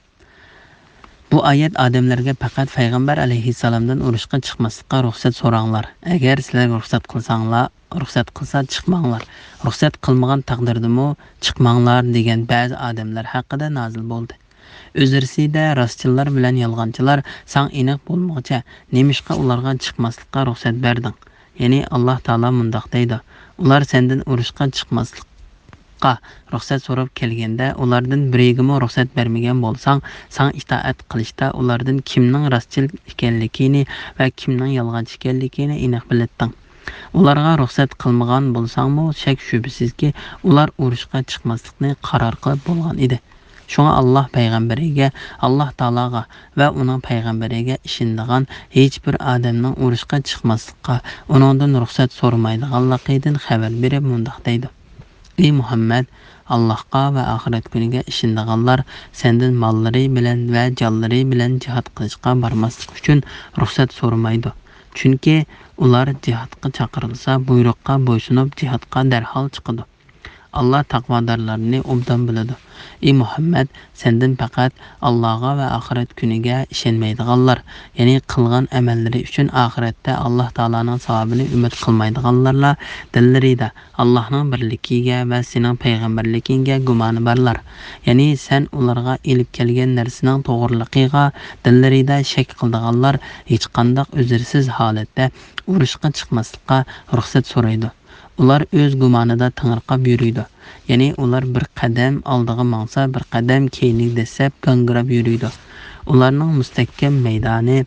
بۇ ئايەت ئادەملەرگە پەقەت پەيغەمبەر ئەلەيھىسسالامدىن ئۇرۇشقا چىقماسلىققا رۇخسەت سوراڭلار. ئەگەر سىلەرگە رۇخسەت قىلساڭلار، رۇخسەت قىلسا چىقماڭلار. رۇخسەت قىلمىغان تەقدىردىمۇ چىقماڭلار دېگەن بەزى ئادەملەر ھەققىدە نازىل بولدى. ئۆزرىسىدە راستچىللار بىلەن يالغانچىلار ساڭا ئېنىق بولمىغۇچە نېمىشقا ئۇلارغا چىقماسلىققا رۇخسەت بەردىڭ؟ يەنى ئاللاھ تائالا مۇنداق دەيدۇ: ئۇلار سەندىن ئۇرۇشقا چىقماسلىققا رۇخسەت سوراپ كەلگەندە، ئۇلاردىن بىرىگىمۇ رۇخسەت بەرمىگەن بولساڭ، ساڭا ئىتائەت قىلىشتا ئۇلاردىن كىمنىڭ راستچىل ئىكەنلىكىنى ۋە كىمنىڭ يالغانچى ئىكەنلىكىنى ئېنىق بىلەتتىڭ. ئۇلارغا رۇخسەت قىلمىغان بولساڭمۇ، شەك-شۈبھىسىزكى، ئۇلار ئۇرۇشقا چىقماسلىقنى قارار قىلىپ بولغان ئىدى. شۇڭا ئاللاھ پەيغەمبىرىگە، ئاللاھ تائالاغا ۋە ئۇنىڭ پەيغەمبىرىگە ئىشىنىدىغان ھېچبىر ئادەمنىڭ ئۇرۇشقا چىقماسلىققا، ئۇنىڭدىن رۇخسەت سورىمايدىغانلىقىدىن خەۋەر بېرىپ مۇنداق دەيدۇ: ئى مۇھەممەد، ئاللاھقا ۋە ئاخىرەت كۈنىگە ئىشىنىدىغانلار سەندىن ماللىرى بىلەن ۋە جانلىرى بىلەن جىھاد قىلىشقا بارماسلىق ئۈچۈن رۇخسەت سورىمايدۇ. چۈنكى ئۇلار جىھادقا چاقىرىلسا، بۇيرۇققا بويسۇنۇپ جىھادقا دەرھال چىقىدۇ. ئاللاھ تەقۋادارلارنى ئوبدان بىلىدۇ. ئى مۇھەممەد، سەندىن پەقەت ئاللاھقا ۋە ئاخىرەت كۈنىگە ئىشەنمەيدىغانلار، يەنى قىلغان ئەمەللىرى ئۈچۈن ئاخىرەتتە ئاللاھ تائالانىڭ ساۋابىنى ئۈمىد قىلمايدىغانلارلا دىللىرىدا ئاللاھنىڭ بىرلىكىگە ۋە سېنىڭ پەيغەمبەرلىكىڭگە گۇمانى بارلار، يەنى سەن ئۇلارغا ئېلىپ كەلگەن نەرسىنىڭ توغرىلىقىغا دىللىرىدا شەك قىلىدىغانلار ھېچقانداق ئۆزرىسىز ھالەتتە ئۇرۇشقا چىقماسلىققا رۇخسەت سورايدۇ. ئۇلار ئۆز گۇمانىدا تېڭىرقاپ يۈرىدۇ. يەنى ئۇلار بىر قەدەم ئالدىغا ماڭسا، بىر قەدەم كەينىگە دەسسەپ گاڭگىراپ يۈرىدۇ. ئۇلارنىڭ مۇستەھكەم مەيدانى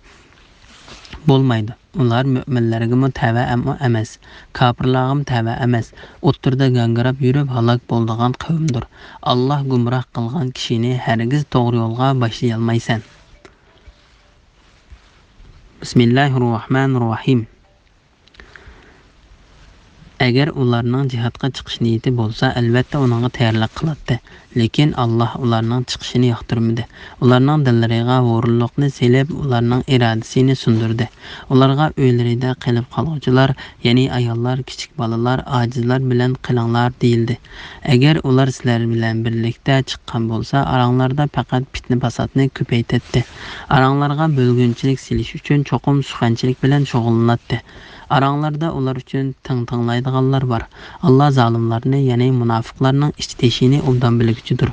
بولمايدۇ. ئۇلار مۆمىنلەرگىمۇ تەۋە ئەم-، ئەمەس، كاپىرلارغىمۇ تەۋە ئەمەس، ئوتتۇرىدا گاڭگىراپ يۈرۈپ ھالاك بولىدىغان قەۋمدۇر. ئاللاھ گۇمراھ قىلغان كىشىنى ھەرگىز توغرا يولغا باشلىيالمايسەن. بىسمىللاھىررەھمانىررەھىم. ئەگەر ئۇلارنىڭ جىھادقا چىقىش نىيىتى بولسا، ئەلۋەتتە ئۇنىڭغا تەييارلىق قىلاتتى. لېكىن ئاللاھ ئۇلارنىڭ چىقىشىنى ياقتۇرمىدى. ئۇلارنىڭ دىللىرىغا ھۇرۇنلۇقنى سېلىپ، ئۇلارنىڭ ئىرادىسىنى سۇندۇردى. ئۇلارغا ئۆيلىرىدە قېلىپ قالغۇچىلار، يەنى ئاياللار، كىچىك بالىلار، ئاجىزلار بىلەن قېلىڭلار دېيىلدى. ئەگەر ئۇلار سىلەر بىلەن بىرلىكتە چىققان بولسا، ئاراڭلاردا پەقەت پىتنە-پاساتنى كۆپەيتەتتى. ئاراڭلارغا بۆلگۈنچىلىك سېلىش ئۈچۈن چوقۇم سۇخەنچىلىك بىلەن شۇغۇللىناتتى. ئاراڭلاردا ئۇلار ئۈچۈن تىڭ تىڭلايدىغانلار بار. ئاللاھ زالىملارنى، يەنى مۇناپىقلارنىڭ ئىچ تېشىنى ئوبدان بىلگۈچىدۇر.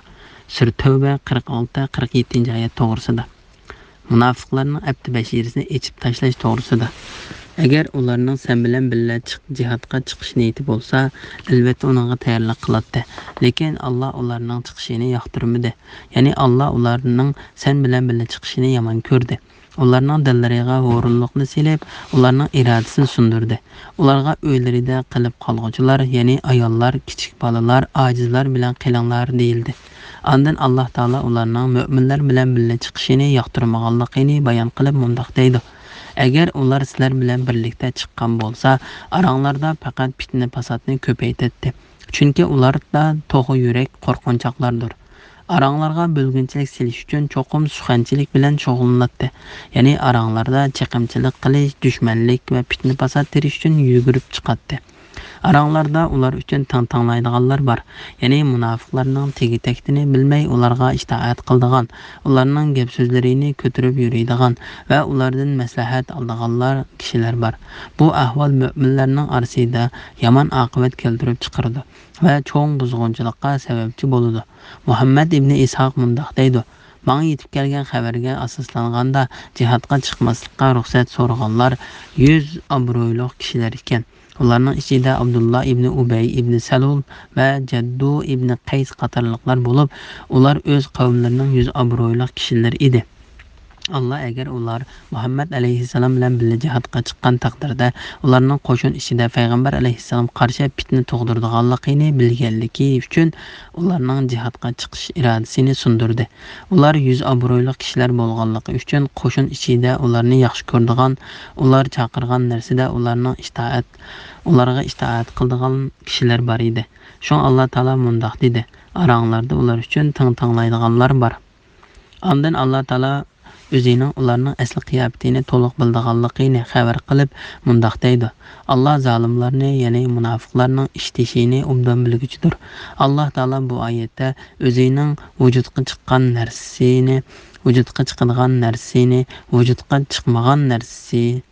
سۈرە تەۋبە قىرىق ئالتە، قىرىق يەتتىنچى ئايەت توغرىسىدا. مۇناپىقلارنىڭ ئەپتى بەشىرىسىنى ئېچىپ تاشلاش توغرىسىدا. ئەگەر ئۇلارنىڭ سەن بىلەن بىللە چىق-، جىھادقا چىقىش نىيىتى بولسا، ئەلۋەتتە ئۇنىڭغا تەييارلىق قىلاتتى. لېكىن ئاللاھ ئۇلارنىڭ چىقىشىنى ياقتۇرمىدى. يەنى ئاللاھ ئۇلارنىڭ سەن بىلەن بىللە چىقىشىنى يامان كۆردى. ئۇلارنىڭ دىللىرىغا ھۇرۇنلۇقنى سېلىپ، ئۇلارنىڭ ئىرادىسىنى سۇندۇردى. ئۇلارغا ئۆيلىرىدە قېلىپ قالغۇچىلار، يەنى ئاياللار، كىچىك بالىلار، ئاجىزلار بىلەن قېلىڭلار دېيىلدى. ئاندىن ئاللاھ تائالا ئۇلارنىڭ مۆمىنلەر بىلەن بىللە چىقىشىنى ياقتۇرمىغانلىقىنى بايان قىلىپ مۇنداق دەيدۇ: ئەگەر ئۇلار سىلەر بىلەن بىرلىكتە چىققان بولسا، ئاراڭلاردا پەقەت پىتنە-پاساتنى كۆپەيتەتتى. چۈنكى ئۇلاردا توخۇ يۈرەك قورقۇنچاقلاردۇر. ئاراڭلارغا بۆلگۈنچىلىك سېلىش ئۈچۈن چوقۇم سۇخەنچىلىك بىلەن شۇغۇللىناتتى. يەنى ئاراڭلاردا چېقىمچىلىق قىلىش، دۈشمەنلىك ۋە پىتنە-پاسات تېرىش ئۈچۈن يۈگۈرۈپ چىقاتتى. ئاراڭلاردا ئۇلار ئۈچۈن تىڭ تىڭلايدىغانلار بار. يەنى مۇناپىقلارنىڭ تېگى-تەكتىنى بىلمەي ئۇلارغا ئىتائەت قىلىدىغان، ئۇلارنىڭ گەپ-سۆزلىرىنى كۆتۈرۈپ يۈرىدىغان ۋە ئۇلاردىن مەسلىھەت ئالىدىغانلار كىشىلەر بار. بۇ ئەھۋال مۆمىنلەرنىڭ ئارىسىدا يامان ئاقىۋەت كەلتۈرۈپ چىقىرىدۇ ۋە چوڭ بۇزغۇنچىلىققا سەۋەبچى بولىدۇ. مۇھەممەد ئىبنى ئىسھاق مۇنداق دەيدۇ: ماڭا يېتىپ كەلگەن خەۋەرگە ئاساسلانغاندا، جىھادقا چىقماسلىققا رۇخسەت سورىغانلار يۈز ئابرۇيلۇق كىشىلەر ئىكەن. ئۇلارنىڭ ئىچىدە ئابدۇللا ئىبنى ئۇبەي ئىبنى سەلۇل ۋە جەددۇ ئىبنى قەيس قاتارلىقلار بولۇپ، ئۇلار ئۆز قەۋملىرىنىڭ يۈز ئابرۇيلۇق كىشىلىرى ئىدى. ئاللا ئەگەر ئۇلار مۇھەممەد ئەلەيھىسسالام بىلەن بىللە جىھادقا چىققان تەقدىردە، ئۇلارنىڭ قوشۇن ئىچىدە پەيغەمبەر ئەلەيھىسسالامغا قارشى پىتنە تۇغدۇرىدىغانلىقىنى بىلگەنلىكى ئۈچۈن، ئۇلارنىڭ جىھادقا چىقىش ئىرادىسىنى سۇندۇردى. ئۇلار يۈز ئابرۇيلۇق كىشىلەر بولغانلىقى ئۈچۈن، قوشۇن ئىچىدە ئۇلارنى ياخشى كۆرىدىغان، ئۇلار چاقىرغان نەرسىدە ئۇلارنىڭ ئىتائەت، ئۇلارغا ئىتائەت قىلىدىغان كىشىلەر بار ئىدى. شۇڭا ئاللا تائالا مۇنداق دېدى: ئاراڭلاردا ئۇلار ئۈچۈن تىڭ تىڭلايدىغانلار بار. ئاندىن ئاللا تائالا ئۆزىنىڭ ئۇلارنىڭ ئەسلى قىياپىتىنى تولۇق بىلىدىغانلىقىنى خەۋەر قىلىپ مۇنداق دەيدۇ: ئاللا زالىملارنى، يەنى مۇناپىقلارنىڭ ئىش تېشىنى ئوبدان بىلگۈچىدۇر. ئاللا تائالا بۇ ئايەتتە ئۆزىنىڭ ۋۇجۇدقا چىققان نەرسىنى، ۋۇجۇدقا چىقىدىغان نەرسىنى، ۋۇجۇدقا چىقمىغان نەرسىنى،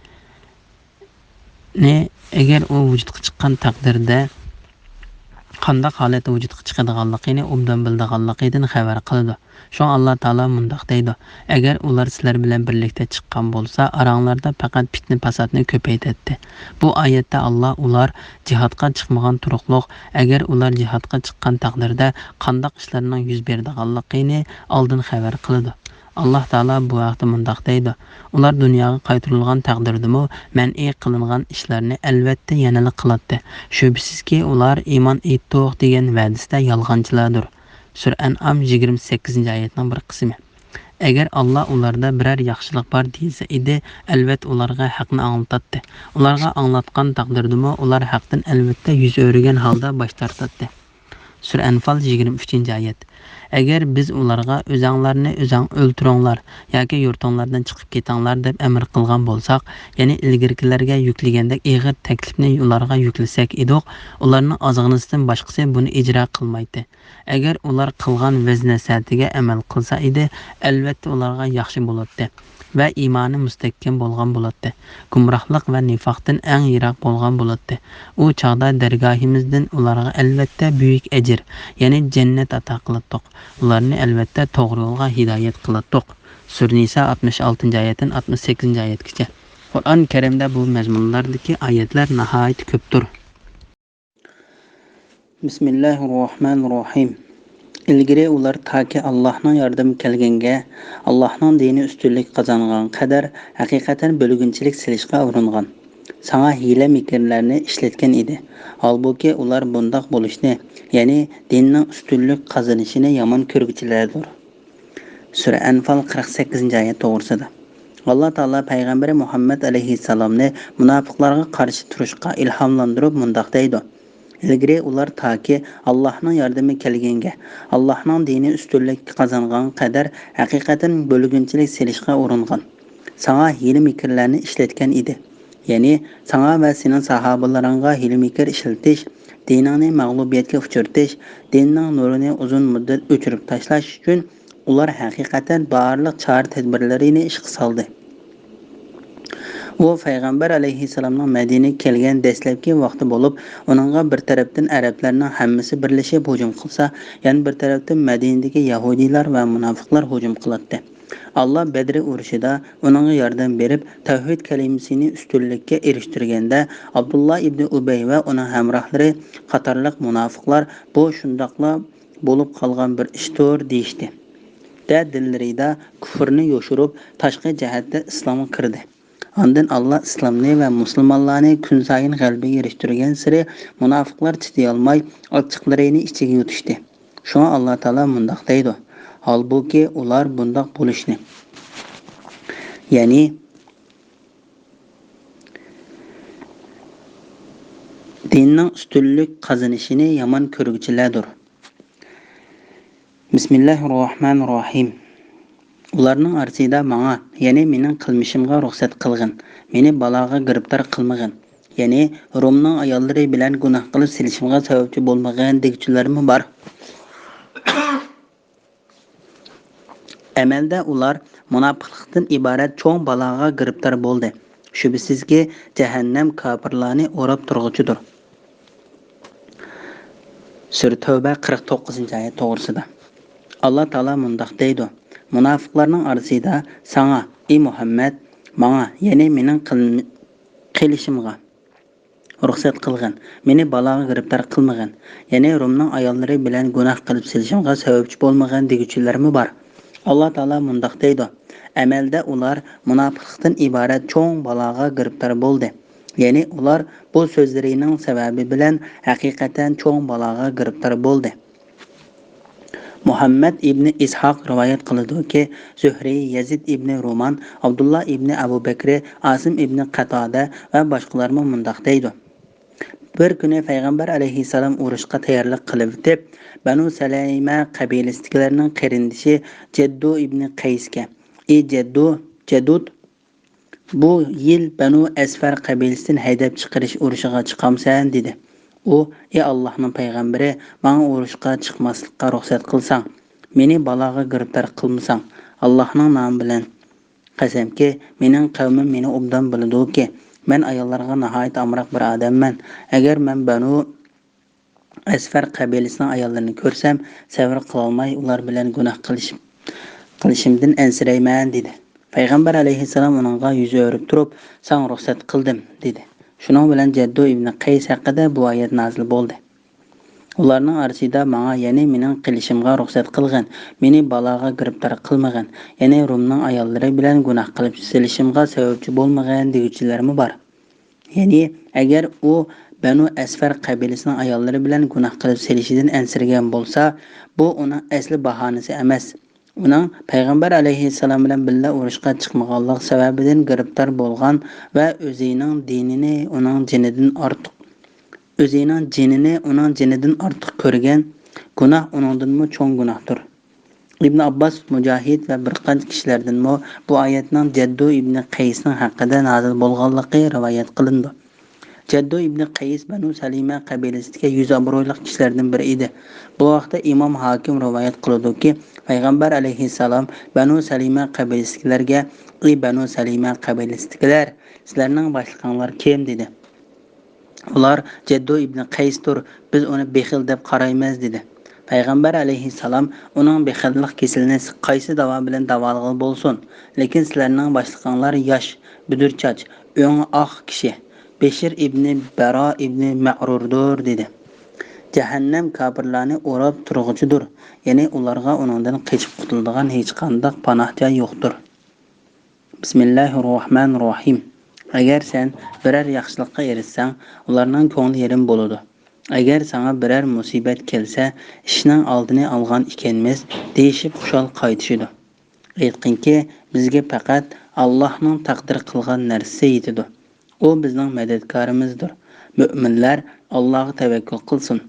ئەگەر ئۇ ۋۇجۇدقا چىققان تەقدىردە، قانداق ھالەتتە ۋۇجۇدقا چىقىدىغانلىقىنى ئوبدان بىلىدىغانلىقىدىن خەۋەر قىلىدۇ. شۇڭا ئاللا تائالا مۇنداق دەيدۇ: ئەگەر ئۇلار سىلەر بىلەن بىرلىكتە چىققان بولسا، ئاراڭلاردا پەقەت پىتنە-پاساتنى كۆپەيتەتتى. بۇ ئايەتتە ئاللا ئۇلار جىھادقا چىقمىغان تۇرۇقلۇق، ئەگەر ئۇلار جىھادقا چىققان تەقدىردە قانداق ئىشلارنىڭ يۈز بېرىدىغانلىقىنى ئالدىن خەۋەر قىلىدۇ. ئاللا تائالا بۇ ھەقتە مۇنداق دەيدۇ: ئۇلار دۇنياغا قايتۇرۇلغان تەقدىردىمۇ مەنئى قىلىنغان ئىشلارنى ئەلۋەتتە يەنىلا قىلاتتى. شۈبھىسىزكى، ئۇلار ئىمان ئېيتتۇق دېگەن ۋەدىسىدە يالغانچىلاردۇر. سۈرە ئەنئام يىگىرمە سەككىزىنچى ئايەتنىڭ بىر قىسمى. ئەگەر ئاللا ئۇلاردا بىرەر ياخشىلىق بار دېيىلسە ئىدى، ئەلۋەتتە ئۇلارغا ھەقنى ئاڭلىتاتتى. ئۇلارغا ئاڭلاتقان تەقدىردىمۇ ئۇلار ھەقتىن ئەلۋەتتە يۈز ئۆرۈگەن ھالدا باش تارتاتتى. سۈرە ئەنفال يىگىرمە ئۈچىنچى ئايەت. ئەگەر بىز ئۇلارغا ئۆزەڭلارنى ئۆزەڭ ئۆلتۈرۈڭلار ياكى يۇرتۇڭلاردىن چىقىپ كېتىڭلار دەپ ئەمىر قىلغان بولساق، يەنى ئىلگىرىكىلەرگە يۈكلىگەندەك ئېغىر تەكلىپنى ئۇلارغا يۈكلىسەك ئىدۇق، ئۇلارنىڭ ئازغىنىسىدىن باشقىسى بۇنى ئىجرا قىلمايتتى. ئەگەر ئۇلار قىلغان ۋەز-نەسىھەتىگە ئەمەل قىلسا ئىدى، ئەلۋەتتە ئۇلارغا ياخشى بولاتتى ۋە ئىمانى مۇستەھكەم بولغان بولاتتى. گۇمراھلىق ۋە نىفاقتىن ئەڭ يىراق بولغان بولاتتى. ئۇ چاغدا دەرگاھىمىزدىن ئۇلارغا ئەلۋەتتە بۈيۈك ئەجىر، يەنى جەننەت ئاتا قىلاتتۇق. ئۇلارنى ئەلۋەتتە توغرا يولغا ھىدايەت قىلاتتۇق. سۈرە نىسا ئاتمىش ئالتىنچى ئايەتتىن ئاتمىش سەككىزىنچى ئايەتكىچە. قۇرئان كەرىمدە بۇ مەزمۇنلاردىكى ئايەتلەر ناھايىتى كۆپتۇر. بىسمىللاھىررەھمانىررەھىم. ئىلگىرى ئۇلار تاكى ئاللاھنىڭ ياردىمى كەلگەنگە، ئاللاھنىڭ دىنى ئۈستۈنلۈك قازانغان قەدەر ھەقىقەتەن بۆلگۈنچىلىك سېلىشقا ئۇرۇنغان. ساڭا ھىيلە-مىكىرلەرنى ئىشلەتكەن ئىدى. ھالبۇكى، ئۇلار بۇنداق بولۇشنى، يەنى دىننىڭ ئۈستۈنلۈك قازىنىشىنى يامان كۆرگۈچىلەردۇر. سۈرە ئەنفال قىرىق سەككىزىنچى ئايەت توغرىسىدا. ئاللا تائالا پەيغەمبىرى مۇھەممەد ئەلەيھىسسالامنى مۇناپىقلارغا قارشى تۇرۇشقا ئىلھاملاندۇرۇپ مۇنداق دەيدۇ: ئىلگىرى ئۇلار تاكى ئاللاھنىڭ ياردىمى كەلگەنگە، ئاللاھنىڭ دىنى ئۈستۈنلۈك قازانغان قەدەر ھەقىقەتەن بۆلگۈنچىلىك سېلىشقا ئۇرۇنغان. ساڭا ھىيلە-مىكىرلەرنى ئىشلەتكەن ئىدى. يەنى ساڭا ۋە سېنىڭ ساھابىلىرىڭغا ھىيلە-مىكىر ئىشلىتىش، دىنىڭنى مەغلۇبىيەتكە ئۇچرىتىش، دىننىڭ نۇرىنى ئۇزۇن مۇددەت ئۆچۈرۈپ تاشلاش ئۈچۈن ئۇلار ھەقىقەتەن بارلىق چارە-تەدبىرلىرىنى ئىشقا سالدى. ئۇ پەيغەمبەر ئەلەيھىسسالامنىڭ مەدىنىگە كەلگەن دەسلەپكى ۋاقتى بولۇپ، ئۇنىڭغا بىر تەرەپتىن ئەرەبلەرنىڭ ھەممىسى بىرلىشىپ ھۇجۇم قىلسا، يەنە بىر تەرەپتىن مەدىنىدىكى يەھۇدىيلار ۋە مۇناپىقلار ھۇجۇم قىلاتتى. ئاللا بەدرى ئۇرۇشىدا ئۇنىڭغا ياردەم بېرىپ، تەۋھىد كەلىمىسىنى ئۈستۈنلۈككە ئېرىشتۈرگەندە، ئابدۇللا ئىبنى ئۇبەي ۋە ئۇنىڭ ھەمراھلىرى قاتارلىق مۇناپىقلار بۇ شۇنداقلا بولۇپ قالغان بىر ئىشتۇر دېيىشتى. دە دىللىرىدا كۇفرنى يوشۇرۇپ، تاشقى جەھەتتە ئىسلامغا كىردى. ئاندىن ئاللا ئىسلامنى ۋە مۇسۇلمانلارنى كۈنسايىن غەلىبىگە ئېرىشتۈرگەنسېرى، مۇناپىقلار چىدىيالماي ئاچچىقلىرىنى ئىچىگە يۇتۇشتى. شۇڭا ئاللا تائالا مۇنداق دەيدۇ، ھالبۇكى، ئۇلار بۇنداق بولۇشنى، يەنى دىننىڭ ئۈستۈنلۈك قازىنىشىنى يامان كۆرگۈچىلەردۇر. بىسمىللاھىررەھمانىررەھىم. ئۇلارنىڭ ئارىسىدا ماڭا، يەنى مېنىڭ قىلمىشىمغا رۇخسەت قىلغىن، مېنى بالاغا گىرىپتار قىلمىغىن، يەنى رومنىڭ ئاياللىرى بىلەن گۇناھ قىلىپ سېلىشىمغا سەۋەبچى بولمىغىن دېگۈچىلەرمۇ بار. ئەمەلدە ئۇلار مۇناپىقلىقتىن ئىبارەت چوڭ بالاغا گىرىپتار بولدى. شۈبھىسىزكى، جەھەننەم كاپىرلارنى ئوراپ تۇرغۇچىدۇر. سۈرە تەۋبە قىرىق توققۇزىنچى ئايەت توغرىسىدا. ئاللا تائالا مۇنداق دەيدۇ، مۇناپىقلارنىڭ ئارىسىدا ساڭا، ئى مۇھەممەد، ماڭا، يەنى مېنىڭ قىل-، قىلىشىمغا رۇخسەت قىلغىن، مېنى بالاغا گىرىپتار قىلمىغىن، يەنى رومنىڭ ئاياللىرى بىلەن گۇناھ قىلىپ سېلىشىمغا سەۋەبچى بولمىغىن دېگۈچىلەرمۇ بار. ئاللا تائالا مۇنداق دەيدۇ، ئەمەلدە ئۇلار مۇناپىقلىقتىن ئىبارەت چوڭ بالاغا گىرىپتار بولدى. يەنى ئۇلار بۇ سۆزلىرىنىڭ سەۋەبى بىلەن ھەقىقەتەن چوڭ بالاغا گىرىپتار بولدى. مۇھەممەد ئىبنى ئىسھاق رىۋايەت قىلىدۇكى، زۆھرى، يەزىد ئىبنى رومان، ئابدۇللا ئىبنى ئەبۇ بەكرى، ئاسىم ئىبنى قاتادە ۋە باشقىلارمۇ مۇنداق دەيدۇ. بىر كۈنى پەيغەمبەر ئەلەيھىسسالام ئۇرۇشقا تەييارلىق قىلىۋېتىپ، بەنۇ سەلەيمە قەبىلىسىدىكىلەرنىڭ قېرىندىشى جەددۇ ئىبنى قەيسكە، ئى جەددۇ، جەدۇد، بۇ يىل بەنۇ ئەسفەر قەبىلىسىدىن ھەيدەپ چىقىرىش ئۇرۇشىغا چىقامسەن؟ دېدى. ئۇ، ئى ئاللاھنىڭ پەيغەمبىرى، ماڭا ئۇرۇشقا چىقماسلىققا رۇخسەت قىلساڭ، مېنى بالاغا گىرىپتار قىلمىساڭ، ئاللاھنىڭ نامى بىلەن قەسەمكى، مېنىڭ قەۋمىم مېنى ئوبدان بىلىدۇكى، مەن ئاياللارغا ناھايىتى ئامراق بىر ئادەممەن. ئەگەر مەن بەنۇ ئەسفەر قەبىلىسىنىڭ ئاياللىرىنى كۆرسەم، سەۋر قىلالماي ئۇلار بىلەن گۇناھ قىلىشىم-، قىلىشىمدىن ئەنسىرەيمەن، دېدى. پەيغەمبەر ئەلەيھىسسالام ئۇنىڭغا يۈز ئۆرۈپ تۇرۇپ، ساڭا رۇخسەت قىلدىم، دېدى. شۇنىڭ بىلەن جەددۇ ئىبنى قەيس ھەققىدە بۇ ئايەت نازىل بولدى. ئۇلارنىڭ ئارىسىدا ماڭا، يەنى مېنىڭ قىلىشىمغا رۇخسەت قىلغىن، مېنى بالاغا گىرىپتار قىلمىغىن، يەنى رومنىڭ ئاياللىرى بىلەن گۇناھ قىلىپ سېلىشىمغا سەۋەبچى بولمىغىن دېگۈچىلەرمۇ بار. يەنى، ئەگەر ئۇ بەنۇ ئەسفەر قەبىلىسىنىڭ ئاياللىرى بىلەن گۇناھ قىلىپ سېلىشىدىن ئەنسىرىگەن بولسا، بۇ ئۇنىڭ ئەسلى باھانىسى ئەمەس. ئۇنىڭ پەيغەمبەر ئەلەيھىسسالام بىلەن بىللە ئۇرۇشقا چىقمىغانلىق سەۋەبىدىن گىرىپتار بولغان ۋە ئۆزىنىڭ دىنىنى ئۇنىڭ جېنىدىن ئارتۇق، ئۆزىنىڭ جېنىنى ئۇنىڭ جېنىدىن ئارتۇق كۆرگەن گۇناھ ئۇنىڭدىنمۇ چوڭ گۇناھتۇر. ئىبن ئابباس، مۇجاھىد ۋە بىر قانچە كىشىلەردىنمۇ بۇ ئايەتنىڭ جەددۇ ئىبنى قەيسنىڭ ھەققىدە نازىل بولغانلىقى رىۋايەت قىلىنىدۇ. جەددۇ ئىبنى قەيس بەنۇ سەلىمە قەبىلىسىدىكى يۈز ئابرۇيلۇق كىشىلەردىن بىرى ئىدى. بۇ ھەقتە ئىمام ھاكىم رىۋايەت قىلىدۇكى، پەيغەمبەر ئەلەيھىسسالام بەنۇ سەلىمە قەبىلىسىدىكىلەرگە، ئى بەنۇ سەلىمە قەبىلىسىدىكىلەر، سىلەرنىڭ باشلىقىڭلار كىم؟ دېدى. ئۇلار، جەددۇ ئىبنى قەيستۇر، بىز ئۇنى بېخىل دەپ قارايمىز، دېدى. پەيغەمبەر ئەلەيھىسسالام ئۇنىڭ بېخىللىق كېسىلىنى قايسى داۋا بىلەن داۋالىغىلى بولسۇن، لېكىن سىلەرنىڭ باشلىقىڭلار ياش، بۈدۈر چاچ، ئۆڭى ئاق كىشى، بېشىر ئىبنى بەرا ئىبنى مەئرۇردۇر، دېدى. جەھەننەم كاپىرلارنى ئوراپ تۇرغۇچىدۇر، يەنى ئۇلارغا ئۇنىڭدىن قېچىپ قۇتۇلىدىغان ھېچقانداق پاناھ جاي يوقتۇر. بىسمىللاھىررەھمانىررەھىم. ئەگەر سەن بىرەر ياخشىلىققا ئېرىشسەڭ، ئۇلارنىڭ كۆڭلى يېرىم بولىدۇ. ئەگەر ساڭا بىرەر مۇسىبەت كەلسە، ئىشنىڭ ئالدىنى ئالغان ئىكەنمىز، دېيىشىپ خۇشال قايتىشىدۇ. ئېيتقىنكى، بىزگە پەقەت ئاللاھنىڭ تەقدىر قىلغان نەرسىسى يېتىدۇ. ئۇ بىزنىڭ مەدەتكارىمىزدۇر. مۆمىنلەر ئاللاغا تەۋەككۈل قىلسۇن.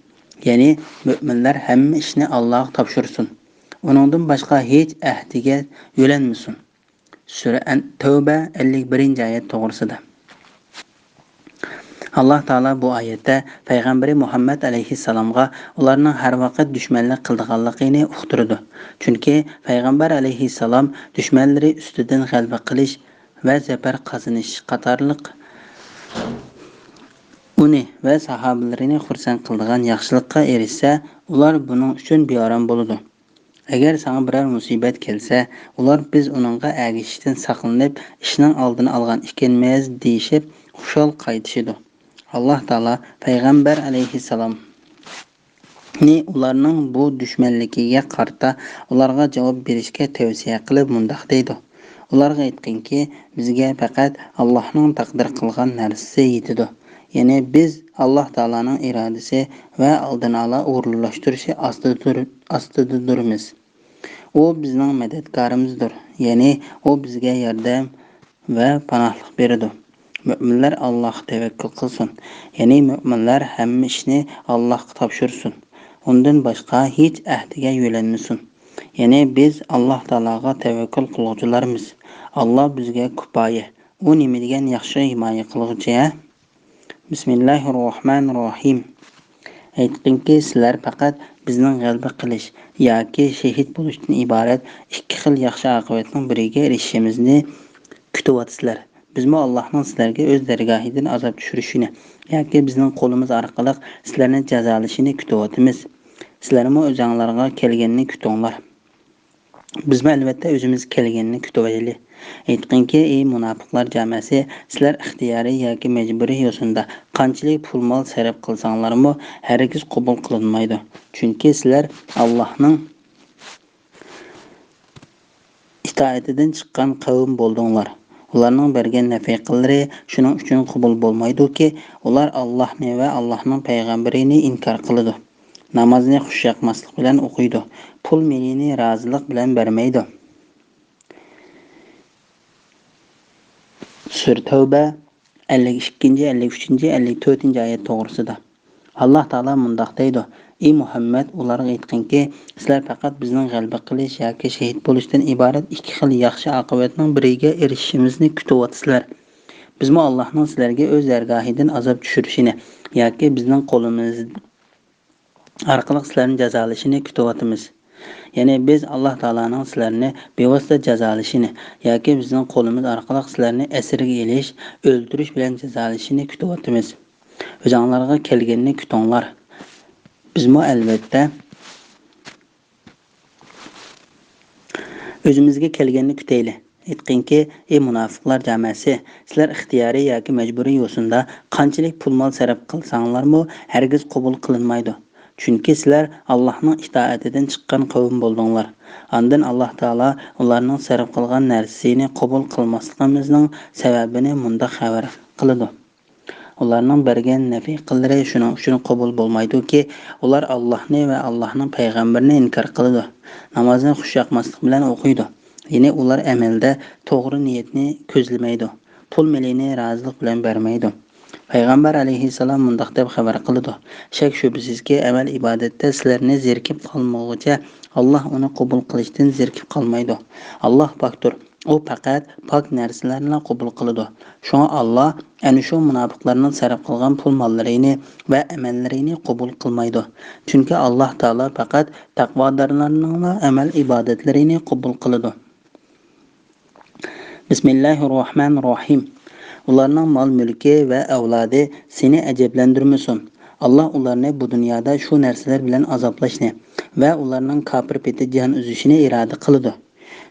يەنى مۆمىنلەر ھەممە ئىشنى ئاللاغا تاپشۇرسۇن. ئۇنىڭدىن باشقا ھېچ ئەھدىگە يۆلەنمىسۇن. سۈرە ئەن-، تەۋبە، ئەللىك بىرىنچى ئايەت توغرىسىدا. ئاللاھ تائالا بۇ ئايەتتە پەيغەمبىرى مۇھەممەد ئەلەيھىسسالامغا ئۇلارنىڭ ھەر ۋاقىت دۈشمەنلىك قىلىدىغانلىقىنى ئۇقتۇرىدۇ. چۈنكى پەيغەمبەر ئەلەيھىسسالام دۈشمەنلىرى ئۈستىدىن غەلىبە قىلىش ۋە زەپەر قازىنىش قاتارلىق ئۇنى ۋە ساھابىلىرىنى خۇرسەن قىلىدىغان ياخشىلىققا ئېرىشسە، ئۇلار بۇنىڭ ئۈچۈن بىئارام بولىدۇ. ئەگەر ساڭا بىرەر مۇسىبەت كەلسە، ئۇلار بىز ئۇنىڭغا ئەگىشىشتىن ساقلىنىپ، ئىشنىڭ ئالدىنى ئالغان ئىكەنمىز، دېيىشىپ خۇشال قايتىشىدۇ. ئاللاھ تائالا پەيغەمبەر ئەلەيھىسسالامنى ئۇلارنىڭ بۇ دۈشمەنلىكىگە قارىتا ئۇلارغا جاۋاب بېرىشكە تەۋسىيە قىلىپ مۇنداق دەيدۇ: ئۇلارغا ئېيتقىنكى، بىزگە پەقەت ئاللاھنىڭ تەقدىر قىلغان نەرسىسى يېتىدۇ. يەنى بىز ئاللاھ تائالانىڭ ئىرادىسى ۋە ئالدىنئالا ئورۇنلاشتۇرۇشى ئاستىدا تۇر-، ئاستىدا تۇرىمىز. ئۇ بىزنىڭ مەدەتكارىمىزدۇر، يەنى ئۇ بىزگە ياردەم ۋە پاناھلىق بېرىدۇ. مۆمىنلەر ئاللاھقا تەۋەككۈل قىلسۇن، يەنى مۆمىنلەر ھەممە ئىشنى ئاللاھقا تاپشۇرسۇن. ئۇندىن باشقا ھېچ ئەھدىگە يۆلەنمىسۇن. يەنى بىز ئاللاھ تائالاغا تەۋەككۈل قىلغۇچىلارمىز. ئاللاھ بىزگە كۇپايە. ئۇ نېمە دېگەن ياخشى ھىمايە قىلغۇچى، ھە؟ بىسمىللاھىررەھمانىررەھىم. ئېيتقىنكى، سىلەر پەقەت بىزنىڭ غەلىبە قىلىش ياكى شېھىت بولۇشتىن ئىبارەت ئىككى خىل ياخشى ئاقىۋەتنىڭ بىرىگە ئېرىشىشىمىزنى كۈتۈۋاتىسىلەر. بىزمۇ ئاللاھنىڭ سىلەرگە ئۆز دەرگاھىدىن ئازاب چۈشۈرۈشىنى ياكى بىزنىڭ قولىمىز ئارقىلىق سىلەرنى جازالىشىنى كۈتۈۋاتىمىز. سىلەرمۇ ئۆزۈڭلارغا كەلگەننى كۈتۈڭلار. بىزمۇ ئەلۋەتتە ئۆزىمىزگە كەلگەننى كۈتۈۋالايلى. ئېيتقىنكى، ئى مۇناپىقلار جامەسى، سىلەر ئىختىيارىي ياكى مەجبۇرىي يوسۇندا قانچىلىك پۇل-مال سەرپ قىلساڭلارمۇ، ھەرگىز قوبۇل قىلىنمايدۇ. چۈنكى سىلەر ئاللاھنىڭ ئىتائىتىدىن چىققان قەۋم بولدۇڭلار. ئۇلارنىڭ بەرگەن نەپىقىلىرى شۇنىڭ ئۈچۈن قوبۇل بولمايدۇكى، ئۇلار ئاللاھنى ۋە ئاللاھنىڭ پەيغەمبىرىنى ئىنكار قىلىدۇ. نامازنى خۇشياقماسلىق بىلەن ئوقۇيدۇ. پۇل-مېلىنى رازىلىق بىلەن بەرمەيدۇ. سۈرە تەۋبە، ئەللىك ئىككىنچى، ئەللىك ئۈچىنچى، ئەللىك تۆتىنچى ئايەت توغرىسىدا. ئاللاھ تائالا مۇنداق دەيدۇ: ئى مۇھەممەد، ئۇلارغا ئېيتقىنكى، سىلەر پەقەت بىزنىڭ غەلىبە قىلىش ياكى شېھىت بولۇشتىن ئىبارەت ئىككى خىل ياخشى ئاقىۋەتنىڭ بىرىگە ئېرىشىشىمىزنى كۈتۈۋاتىسىلەر. بىزمۇ ئاللاھنىڭ سىلەرگە ئۆز دەرگاھىدىن ئازاب چۈشۈرۈشىنى ياكى بىزنىڭ قولىمىز ئارقىلىق سىلەرنى جازالىشىنى كۈتۈۋاتىمىز. يەنى بىز ئاللاھ تائالانىڭ سىلەرنى بىۋاسىتە جازالىشىنى ياكى بىزنىڭ قولىمىز ئارقىلىق سىلەرنى ئەسىرگە ئېلىش، ئۆلتۈرۈش بىلەن جازالىشىنى كۈتۈۋاتىمىز. ئۆزۈڭلارغا كەلگەننى كۈتۈڭلار. بىزمۇ ئەلۋەتتە ئۆزىمىزگە كەلگەننى كۈتەيلى. ئېيتقىنكى، ئى مۇناپىقلار جامەسى، سىلەر ئىختىيارىي ياكى مەجبۇرىي يوسۇندا قانچىلىك پۇل-مال سەرپ قىلساڭلارمۇ، ھەرگىز قوبۇل قىلىنمايدۇ. چۈنكى سىلەر ئاللاھنىڭ ئىتائىتىدىن چىققان قەۋم بولدۇڭلار. ئاندىن ئاللاھ تائالا ئۇلارنىڭ سەرپ قىلغان نەرسىسىنى قوبۇل قىلماسلىقىمىزنىڭ سەۋەبىنى مۇنداق خەۋەر قىلىدۇ. ئۇلارنىڭ بەرگەن نەپىقىلىرى شۇنىڭ ئۈچۈن قوبۇل بولمايدۇكى، ئۇلار ئاللاھنى ۋە ئاللاھنىڭ پەيغەمبىرىنى ئىنكار قىلىدۇ. نامازنى خۇشياقماسلىق بىلەن ئوقۇيدۇ. يەنى ئۇلار ئەمەلدە توغرا نىيەتنى كۆزلىمەيدۇ. پۇل مېلىنى رازىلىق بىلەن بەرمەيدۇ. پەيغەمبەر ئەلەيھىسسالام مۇنداق دەپ خەۋەر قىلىدۇ: شەك-شۈبھىسىزكى، ئەمەل-ئىبادەتتە سىلەرنى زېرىكىپ قالمىغۇچە، ئاللاھ ئۇنى قوبۇل قىلىشتىن زېرىكىپ قالمايدۇ. ئاللاھ پاكتۇر. ئۇ پەقەت پاك نەرسىلەرنىلا قوبۇل قىلىدۇ. شۇڭا ئاللاھ ئەنە شۇ مۇناپىقلارنىڭ سەرپ قىلغان پۇل ماللىرىنى ۋە ئەمەللىرىنى قوبۇل قىلمايدۇ. چۈنكى ئاللاھ تائالا پەقەت تەقۋادارلارنىڭلا ئەمەل-ئىبادەتلىرىنى قوبۇل قىلىدۇ. بىسمىللاھىررەھمانىررەھىم. ئۇلارنىڭ مال-مۈلكى ۋە ئەۋلادى سېنى ئەجەبلەندۈرمىسۇن. ئاللاھ ئۇلارنى بۇ دۇنيادا شۇ نەرسىلەر بىلەن ئازابلاشنى ۋە ئۇلارنىڭ كاپىر پېتى جان ئۈزۈشىنى ئىرادە قىلىدۇ.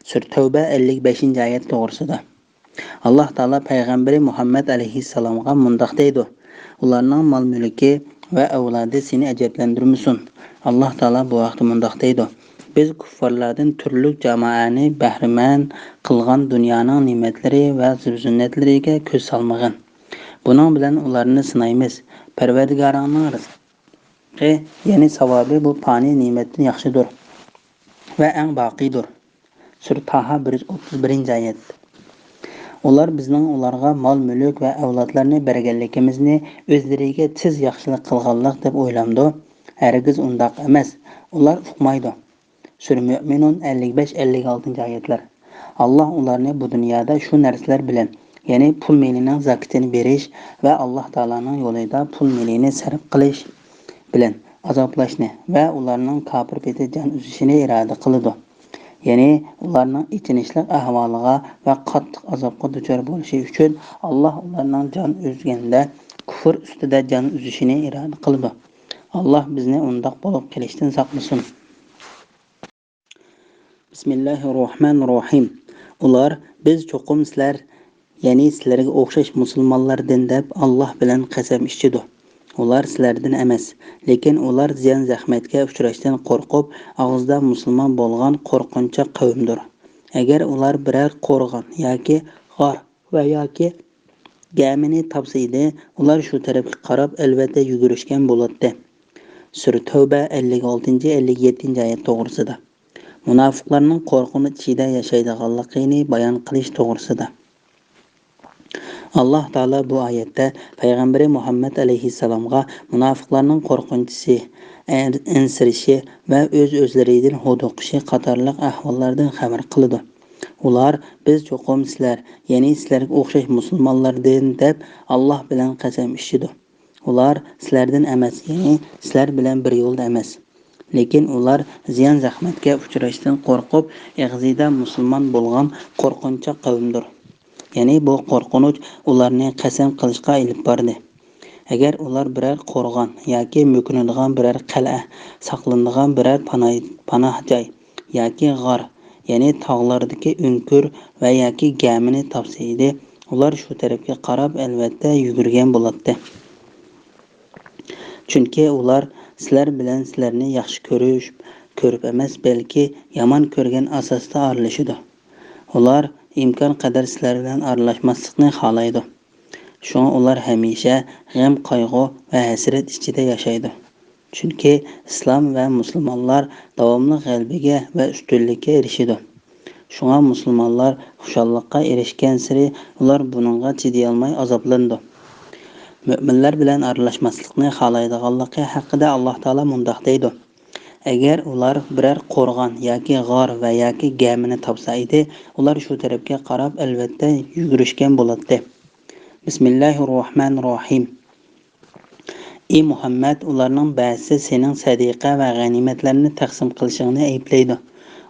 سۈرە تەۋبە، ئەللىك بەشىنچى ئايەت توغرىسىدا. ئاللاھ تائالا پەيغەمبىرى مۇھەممەد ئەلەيھىسسالامغا مۇنداق دەيدۇ: ئۇلارنىڭ مال-مۈلكى ۋە ئەۋلادى سېنى ئەجەبلەندۈرمىسۇن. ئاللاھ تائالا بۇ ھەقتە مۇنداق دەيدۇ: بىز كۇففارلاردىن تۈرلۈك جامائەنى بەھرىمەن قىلغان دۇنيانىڭ نېمەتلىرى ۋە زىبۇ-زىننەتلىرىگە كۆز سالمىغىن. بۇنىڭ بىلەن ئۇلارنى سىنايمىز. پەرۋەردىگارىڭنىڭ رىزقى، يەنى ساۋابى بۇ پانىي نېمەتتىن ياخشىدۇر ۋە ئەڭ باقىيدۇر. سۈرە تاھا، بىر يۈز ئوتتۇز بىرىنچى ئايەت. ئۇلار بىزنىڭ ئۇلارغا مال-مۈلۈك ۋە ئەۋلادلارنى بەرگەنلىكىمىزنى ئۆزلىرىگە تېز ياخشىلىق قىلغانلىق دەپ ئويلامدۇ؟ ھەرگىز ئۇنداق ئەمەس. ئۇلار ئۇقمايدۇ. سۈرە مۆمىنۇن، ئەللىك بەش، ئەللىك ئالتىنچى ئايەتلەر. ئاللاھ ئۇلارنى بۇ دۇنيادا شۇ نەرسىلەر بىلەن، يەنى پۇل مېلىنىڭ زاكىتىنى بېرىش ۋە ئاللاھ تائالانىڭ يولىدا پۇل مېلىنى سەرپ قىلىش بىلەن ئازابلاشنى ۋە ئۇلارنىڭ كاپىر پېتى جان ئۈزۈشىنى ئىرادە قىلىدۇ. يەنى ئۇلارنىڭ ئېچىنىشلىق ئەھۋالىغا ۋە قاتتىق ئازابقا دۇچار بولۇشى ئۈچۈن، ئاللاھ ئۇلارنىڭ جان ئۈزگەندە كۇفر ئۈستىدە جان ئۈزۈشىنى ئىرادە قىلىدۇ. ئاللاھ بىزنى ئۇنداق بولۇپ قېلىشتىن ساقلىسۇن. بىسمىللاھىررەھمانىررەھىم. ئۇلار، بىز چوقۇم سىلەر، يەنى سىلەرگە ئوخشاش مۇسۇلمانلاردىن دەپ، ئاللاھ بىلەن قەسەم ئىچىدۇ. ئۇلار سىلەردىن ئەمەس، لېكىن ئۇلار زىيان-زەخمەتكە ئۇچراشتىن قورقۇپ، ئاغزىدا مۇسۇلمان بولغان قورقۇنچاق قەۋمدۇر. ئەگەر ئۇلار بىرەر قورغان ياكى غار ۋە ياكى گەمىنى تاپسا ئىدى، ئۇلار شۇ تەرەپكە قاراپ ئەلۋەتتە يۈگۈرۈشكەن بولاتتى. سۈرە تەۋبە، ئەللىك ئالتىنچى، ئەللىك يەتتىنچى ئايەت توغرىسىدا. مۇناپىقلارنىڭ قورقۇنچ ئىچىدە ياشايدىغانلىقىنى بايان قىلىش توغرىسىدا. ئاللاھ تائالا بۇ ئايەتتە پەيغەمبىرى مۇھەممەد ئەلەيھىسسالامغا مۇناپىقلارنىڭ قورقۇنچىسى، ئەن-، ئەنسىرىشى ۋە ئۆز-ئۆزلىرىدىن ھودۇقۇشى قاتارلىق ئەھۋاللاردىن خەۋەر قىلىدۇ. ئۇلار، بىز چوقۇم سىلەر، يەنى سىلەرگە ئوخشاش مۇسۇلمانلاردىن دەپ، ئاللاھ بىلەن قەسەم ئىچىدۇ. ئۇلار سىلەردىن ئەمەس، يەنى سىلەر بىلەن بىر يولدا ئەمەس. لېكىن ئۇلار زىيان-زەخمەتكە ئۇچراشتىن قورقۇپ، ئېغىزىدا مۇسۇلمان بولغان قورقۇنچاق قەۋمدۇر. يەنى بۇ قورقۇنچ ئۇلارنى قەسەم قىلىشقا ئېلىپ باردى. ئەگەر ئۇلار بىرەر قورغان ياكى مۆكۈنىدىغان بىرەر قەلئە، ساقلىنىدىغان بىرەر پاناھ-، پاناھ جاي ياكى غار، يەنى تاغلاردىكى ئۆڭكۈر ۋە ياكى گەمىنى تاپسا ئىدى، ئۇلار شۇ تەرەپكە قاراپ ئەلۋەتتە يۈگۈرگەن بولاتتى. چۈنكى ئۇلار سىلەر بىلەن سىلەرنى ياخشى كۆرۈش، كۆرۈپ ئەمەس، بەلكى يامان كۆرگەن ئاساستا ئارىلىشىدۇ. ئۇلار ئىمكان قەدەر سىلەر بىلەن ئارىلاشماسلىقنى خالايدۇ. شۇڭا ئۇلار ھەمىشە غەم-قايغۇ ۋە ھەسرەت ئىچىدە ياشايدۇ. چۈنكى ئىسلام ۋە مۇسۇلمانلار داۋاملىق غەلىبىگە ۋە ئۈستۈنلۈككە ئېرىشىدۇ. شۇڭا مۇسۇلمانلار خۇشاللىققا ئېرىشكەنسېرى ئۇلار بۇنىڭغا چىدىيالماي ئازابلىنىدۇ. مۆمىنلەر بىلەن ئارىلاشماسلىقنى خالايدىغانلىقى ھەققىدە ئاللاھ تائالا مۇنداق دەيدۇ: ئەگەر ئۇلار بىرەر قورغان ياكى غار ۋە ياكى گەمىنى تاپسا ئىدى، ئۇلار شۇ تەرەپكە قاراپ ئەلۋەتتە يۈگۈرۈشكەن بولاتتى. بىسمىللاھىررەھمانىررەھىم. ئى مۇھەممەد، ئۇلارنىڭ بەزىسى سېنىڭ سەدىقە ۋە غەنىيمەتلەرنى تەقسىم قىلىشىڭنى ئەيىبلەيدۇ.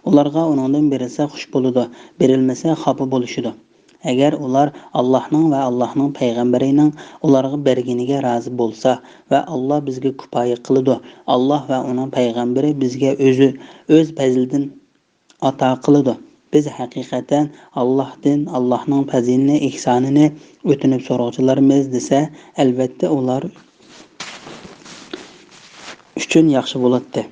ئۇلارغا ئۇنىڭدىن بېرىلسە خۇش بولىدۇ، بېرىلمىسە خاپا بولۇشىدۇ. ئەگەر ئۇلار ئاللاھنىڭ ۋە ئاللاھنىڭ پەيغەمبىرىنىڭ ئۇلارغا بەرگىنىگە رازى بولسا ۋە ئاللاھ بىزگە كۇپايە قىلىدۇ، ئاللاھ ۋە ئۇنىڭ پەيغەمبىرى بىزگە ئۆزى، ئۆز پەزلىدىن ئاتا قىلىدۇ. بىز ھەقىقەتەن ئاللاھتىن، ئاللاھنىڭ پەزلىنى، ئېھسانىنى ئۆتۈنۈپ سورىغۇچىلارمىز دېسە، ئەلۋەتتە ئۇلار ئۈچۈن ياخشى بولاتتى.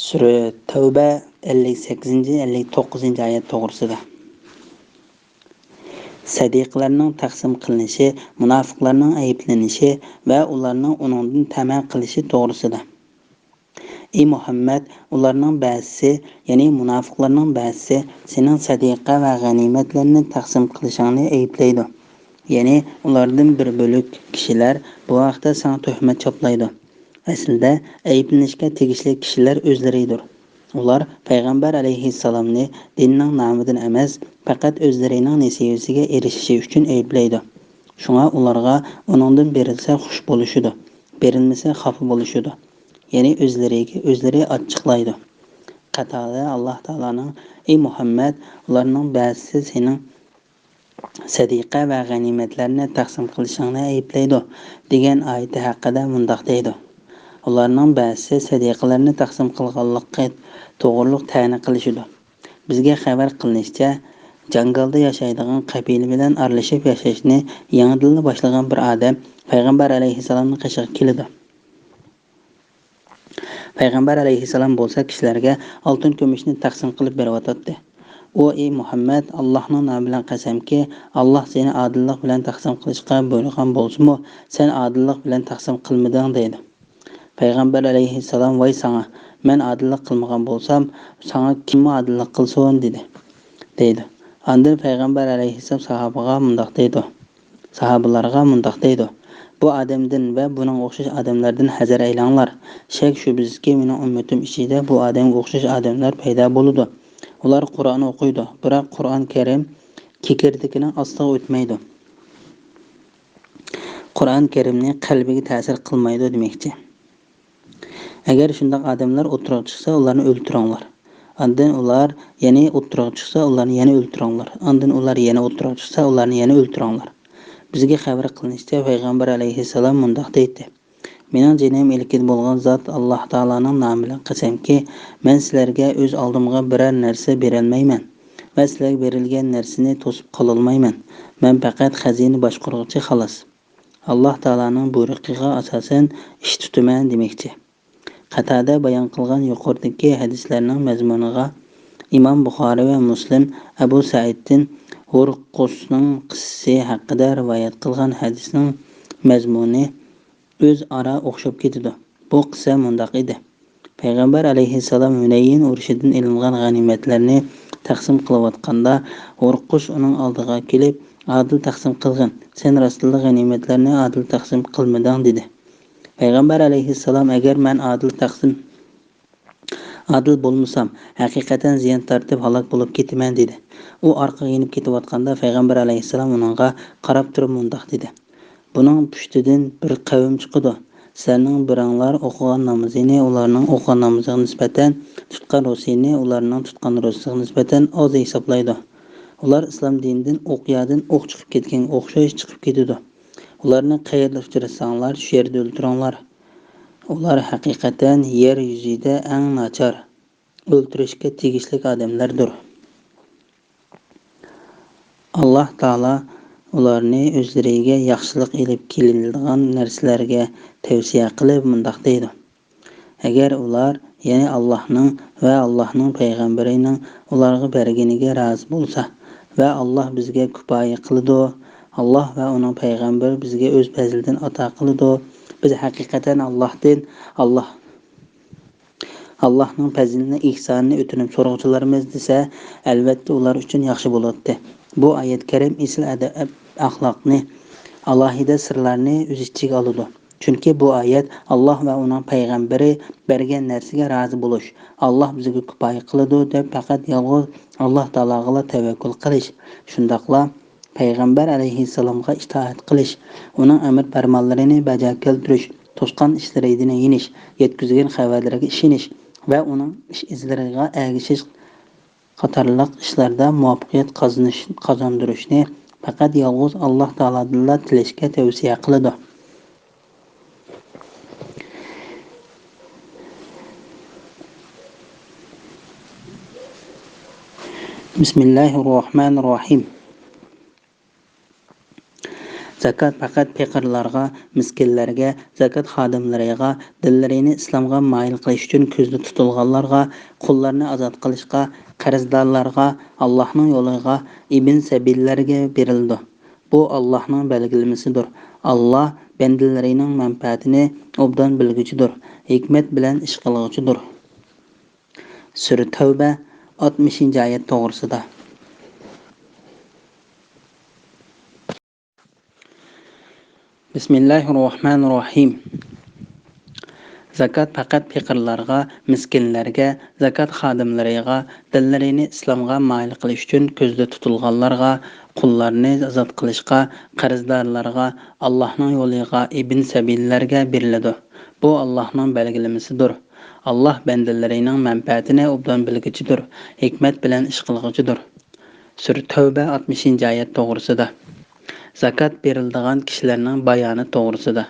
سۈرە تەۋبە، ئەللىك سەككىزىنچى، ئەللىك توققۇزىنچى ئايەت توغرىسىدا. سەدىقىلەرنىڭ تەقسىم قىلىنىشى، مۇناپىقلارنىڭ ئەيىبلىنىشى ۋە ئۇلارنىڭ ئۇنىڭدىن تەمە قىلىشى توغرىسىدا. ئى مۇھەممەد، ئۇلارنىڭ بەزىسى، يەنى مۇناپىقلارنىڭ بەزىسى سېنىڭ سەدىقە ۋە غەنىيمەتلەرنى تەقسىم قىلىشىڭنى ئەيىبلەيدۇ. يەنى ئۇلاردىن بىر بۆلەك كىشىلەر بۇ ھەقتە ساڭا تۆھمەت چاپلايدۇ. ئەسلىدە ئەيىبلىنىشكە تېگىشلىك كىشىلەر ئۆزلىرىدۇر. ئۇلار پەيغەمبەر ئەلەيھىسسالامنى دىننىڭ نامىدىن ئەمەس، پەقەت ئۆزلىرىنىڭ نېسىۋىسىگە ئېرىشىشى ئۈچۈن ئەيىبلەيدۇ. شۇڭا ئۇلارغا ئۇنىڭدىن بېرىلسە خۇش بولۇشىدۇ، بېرىلمىسە خاپا بولۇشىدۇ. يەنى ئۆزلىرىگە ئۆزلىرى ئاچچىقلايدۇ. قاتادە ئاللاھ تائالانىڭ، ئى مۇھەممەد، ئۇلارنىڭ بەزىسى سېنىڭ سەدىقە ۋە غەنىيمەتلەرنى تەقسىم قىلىشىڭنى ئەيىبلەيدۇ، دېگەن ئايىتى ھەققىدە مۇنداق دەيدۇ: ئۇلارنىڭ بەزىسى سەدىقىلەرنى تەقسىم قىلغانلىقى توغرۇلۇق تەنە قىلىشىدۇ. بىزگە خەۋەر قىلىنىشىچە، جاڭگالدا ياشايدىغان قەبىلە بىلەن ئارىلىشىپ ياشاشنى يېڭىدىنلا باشلىغان بىر ئادەم پەيغەمبەر ئەلەيھىسسالامنىڭ قېشىغا كېلىدۇ. پەيغەمبەر ئەلەيھىسسالام بولسا كىشىلەرگە ئالتۇن كۈمۈشنى تەقسىم قىلىپ بېرىۋاتاتتى. ئۇ: ئى مۇھەممەد، ئاللاھنىڭ نامى بىلەن قەسەمكى، ئاللاھ سېنى ئادىللىق بىلەن تەقسىم قىلىشقا بۇيرۇغان بولسىمۇ، سەن ئادىللىق بىلەن تەقسىم قىلمىدىڭ، دەيدۇ. پەيغەمبەر ئەلەيھىسسالام: ۋاي ساڭا، مەن ئادىللىق قىلمىغان بولسام، ساڭا كىممۇ ئادىللىق قىلسۇن؟ دېدى، دەيدۇ. ئاندىن پەيغەمبەر ئەلەيھىسسالام ساھابىغا مۇنداق دەيدۇ، ساھابىلارغا مۇنداق دەيدۇ: بۇ ئادەمدىن ۋە بۇنىڭغا ئوخشاش ئادەملەردىن ھەزەر ئەيلەڭلار. شەك-شۈبھىسىزكى، مېنىڭ ئۈممىتىم ئىچىدە بۇ ئادەمگە ئوخشاش ئادەملەر پەيدا بولىدۇ. ئۇلار قۇرئان ئوقۇيدۇ، بىراق قۇرئان كەرىم كېكىردىكىنىڭ ئاستىغا ئۆتمەيدۇ. قۇرئان كەرىمنى قەلبىگە تەسىر قىلمايدۇ دېمەكچى. ئەگەر شۇنداق ئادەملەر ئوتتۇرىغا چىقسا، ئۇلارنى ئۆلتۈرۈڭلار. ئاندىن ئۇلار يەنە ئوتتۇرىغا چىقسا، ئۇلارنى يەنە ئۆلتۈرۈڭلار. ئاندىن ئۇلار يەنە ئوتتۇرىغا چىقسا، ئۇلارنى يەنە ئۆلتۈرۈڭلار. بىزگە خەۋەر قىلىنىشىچە، پەيغەمبەر ئەلەيھىسسالام مۇنداق دەيتتى: مېنىڭ جېنىم ئىلكىدە بولغان زات ئاللاھ تائالانىڭ نامى بىلەن قەسەمكى، مەن سىلەرگە ئۆز ئالدىمغا بىرەر نەرسە بېرەلمەيمەن ۋە سىلەرگە بېرىلگەن نەرسىنى توسۇپ قالالمايمەن. مەن پەقەت خەزىنە باشقۇرغۇچى، خالاس. ئاللاھ تائالانىڭ بۇيرۇقىغا ئاساسەن ئىش تۇتىمەن دېمەكچى. قەتادە بايان قىلغان يۇقىرىدىكى ھەدىسلەرنىڭ مەزمۇنىغا ئىمام بۇخارى ۋە مۇسلىم ئەبۇ سەئىدتىن ھۇرقۇسنىڭ قىسسىسى ھەققىدە رىۋايەت قىلغان ھەدىسنىڭ مەزمۇنى ئۆزئارا ئوخشاپ كېتىدۇ. بۇ قىسسە مۇنداق ئىدى. پەيغەمبەر ئەلەيھىسسالام ھۈنەيىن ئۇرۇشىدىن ئېلىنغان غەنىيمەتلەرنى تەقسىم قىلىۋاتقاندا، ھۇرقۇس ئۇنىڭ ئالدىغا كېلىپ، ئادىل تەقسىم قىلغىن، سەن راستتىنلا غەنىيمەتلەرنى ئادىل تەقسىم قىلمىدىڭ، دېدى. پەيغەمبەر ئەلەيھىسسالام، ئەگەر مەن ئادىل تەقسىم، ئادىل بولمىسام، ھەقىقەتەن زىيان تارتىپ ھالاك بولۇپ كېتىمەن، دېدى. ئۇ ئارقىغا يېنىپ كېتىۋاتقاندا، پەيغەمبەر ئەلەيھىسسالام ئۇنىڭغا قاراپ تۇرۇپ مۇنداق دېدى: بۇنىڭ پۇشتىدىن بىر قەۋم چىقىدۇ. سىلەرنىڭ بىرەڭلار ئوقۇغان نامىزىنى ئۇلارنىڭ ئوقۇغان نامىزىغا نىسبەتەن، تۇتقان روزىسىنى ئۇلارنىڭ تۇتقان روزىسىغا نىسبەتەن ئاز ھېسابلايدۇ. ئۇلار ئىسلام دىنىدىن ئوق يادىن ئوق چىقىپ كەتكەنگە ئوخشاش چىقىپ كېتىدۇ. ئۇلارنى قەيەردە ئۇچراتساڭلار، شۇ يەردە ئۆلتۈرۈڭلار. ئۇلار ھەقىقەتەن يەر يۈزىدە ئەڭ ناچار، ئۆلتۈرۈشكە تېگىشلىك ئادەملەردۇر. ئاللاھ تائالا ئۇلارنى ئۆزلىرىگە ياخشىلىق ئېلىپ كېلىنىدىغان نەرسىلەرگە تەۋسىيە قىلىپ مۇنداق دەيدۇ: ئەگەر ئۇلار، يەنى ئاللاھنىڭ ۋە ئاللاھنىڭ پەيغەمبىرىنىڭ ئۇلارغا بەرگىنىگە رازى بولسا، ۋە ئاللاھ بىزگە كۇپايە قىلىدۇ، ئاللاھ ۋە ئۇنىڭ پەيغەمبىرى بىزگە ئۆز پەزلىدىن ئاتا قىلىدۇ، بىز ھەقىقەتەن ئاللاھتىن، ئاللاھ ئاللاھنىڭ پەزلىنى، ئېھسانىنى ئۆتۈنۈپ سورىغۇچىلارمىز دېسە، ئەلۋەتتە ئۇلار ئۈچۈن ياخشى بولاتتى. بۇ ئايەت كەرىم ئېسىل ئەدەپ ئەخلاقنى، ئالاھىدە سىرلارنى ئۆز ئىچىگە ئالىدۇ. چۈنكى بۇ ئايەت ئاللاھ ۋە ئۇنىڭ پەيغەمبىرى بەرگەن نەرسىگە رازى بولۇش، ئاللاھ بىزگە كۇپايە قىلىدۇ دەپ پەقەت يالغۇز ئاللاھ تائالاغىلا تەۋەككۈل قىلىش، شۇنداقلا پەيغەمبەر ئەلەيھىسسالامغا ئىتائەت قىلىش، ئۇنىڭ ئەمىر پەرمانلىرىنى بەجا كەلتۈرۈش، توسقان ئىشلىرىدىن يېنىش، يەتكۈزگەن خەۋەرلىرىگە ئىشىنىش ۋە ئۇنىڭ ئىش ئىزلىرىغا ئەگىشىش قاتارلىق ئىشلاردا مۇۋەپپەقىيەت قازىنىش، قازاندۇرۇشنى پەقەت يالغۇز ئاللاھ تائالادىنلا تىلەشكە تەۋسىيە قىلىدۇ. بىسمىللاھىررەھمانىررەھىم. زاكات پەقەت پېقىرلارغا، مىسكىنلەرگە، زاكات خادىملىرىغا، دىللىرىنى ئىسلامغا مايىل قىلىش ئۈچۈن كۆزدە تۇتۇلغانلارغا، قۇللارنى ئازاد قىلىشقا، قەرزدارلارغا، ئاللاھنىڭ يولىغا، ئىبن سەبىللەرگە بېرىلىدۇ. بۇ ئاللاھنىڭ بەلگىلىمىسىدۇر. ئاللاھ بەندىلىرىنىڭ مەنپەئەتىنى ئوبدان بىلگۈچىدۇر، ھېكمەت بىلەن ئىش قىلغۇچىدۇر. سۈرە تەۋبە، ئاتمىشىنچى ئايەت توغرىسىدا. بىسمىللاھىررەھمانىررەھىم. زاكات پەقەت پېقىرلارغا، مىسكىنلەرگە، زاكات خادىملىرىغا، دىللىرىنى ئىسلامغا مايىل قىلىش ئۈچۈن كۆزدە تۇتۇلغانلارغا، قۇللارنى ئازاد قىلىشقا، قەرزدارلارغا، ئاللاھنىڭ يولىغا، ئىبن سەبىللەرگە بېرىلىدۇ. بۇ ئاللاھنىڭ بەلگىلىمىسىدۇر. ئاللاھ بەندىلىرىنىڭ مەنپەئەتىنى ئوبدان بىلگۈچىدۇر، ھېكمەت بىلەن ئىش قىلغۇچىدۇر. سۈرە تەۋبە، ئاتمىشىنچى ئايەت توغرىسىدا. زاكات بېرىلىدىغان كىشىلەرنىڭ بايانى توغرىسىدا.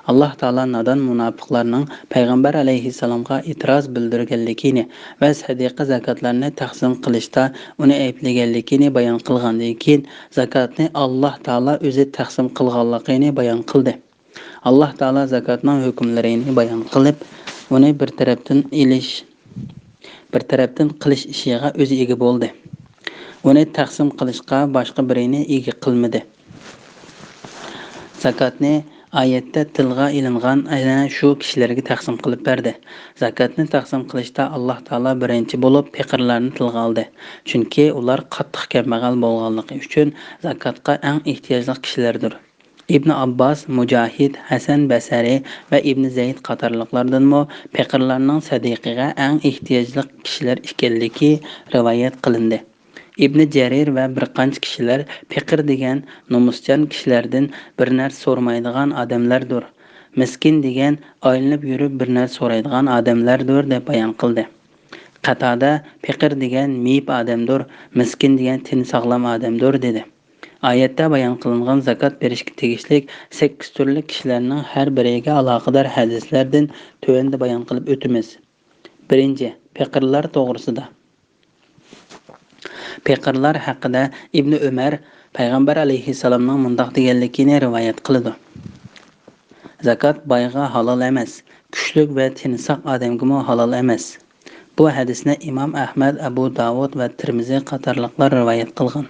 ئاللاھ تائالا نادان مۇناپىقلارنىڭ پەيغەمبەر ئەلەيھىسسالامغا ئېتىراز بىلدۈرگەنلىكىنى ۋە سەدىقە زاكاتلارنى تەقسىم قىلىشتا ئۇنى ئەيىبلىگەنلىكىنى بايان قىلغاندىن كېيىن، زاكاتنى ئاللاھ تائالا ئۆزى تەقسىم قىلغانلىقىنى بايان قىلدى. ئاللاھ تائالا زاكاتنىڭ ھۆكۈملىرىنى بايان قىلىپ، ئۇنى بىر تەرەپتىن ئېلىش، بىر تەرەپتىن قىلىش ئىشىغا ئۆزى ئىگە بولدى. ئۇنى تەقسىم قىلىشقا باشقا بىرىنى ئىگە قىلمىدى. زاكاتنى ئايەتتە تىلغا ئېلىنغان ئەنە شۇ كىشىلەرگە تەقسىم قىلىپ بەردى. زاكاتنى تەقسىم قىلىشتا ئاللاھ تائالا بىرىنچى بولۇپ پېقىرلارنى تىلغا ئالدى. چۈنكى ئۇلار قاتتىق كەمبەغەل بولغانلىقى ئۈچۈن زاكاتقا ئەڭ ئېھتىياجلىق كىشىلەردۇر. ئىبنى ئابباس، مۇجاھىد، ھەسەن بەسرى ۋە ئىبنى زەيد قاتارلىقلاردىنمۇ پېقىرلارنىڭ سەدىقىگە ئەڭ ئېھتىياجلىق كىشىلەر ئىكەنلىكى رىۋايەت قىلىندى. ئىبنى جەرىر ۋە بىر قانچە كىشىلەر پېقىر دېگەن نومۇسچان كىشىلەردىن بىر نەرسە سورىمايدىغان ئادەملەردۇر، مىسكىن دېگەن ئايلىنىپ يۈرۈپ بىر نەرسە سورايدىغان ئادەملەردۇر دەپ بايان قىلدى. قاتادە پېقىر دېگەن مېيىپ ئادەمدۇر، مىسكىن دېگەن تېنى ساغلام ئادەمدۇر دېدى. ئايەتتە بايان قىلىنغان زاكات بېرىشكە تېگىشلىك سەككىز تۈرلۈك كىشىلەرنىڭ ھەر بىرىگە ئالاقىدار ھەدىسلەردىن تۆۋەندە بايان قىلىپ ئۆتىمىز. بىرىنچى، پېقىرلار توغرىسىدا. پېقىرلار ھەققىدە ئىبنى ئۆمەر پەيغەمبەر ئەلەيھىسسالامنىڭ مۇنداق دېگەنلىكىنى رىۋايەت قىلىدۇ: زاكات بايغا ھالال ئەمەس، كۈچلۈك ۋە تېنى ساق ئادەمگىمۇ ھالال ئەمەس. بۇ ھەدىسنى ئىمام ئەھمەد، ئەبۇ داۋۇد ۋە تىرمىزى قاتارلىقلار رىۋايەت قىلغان.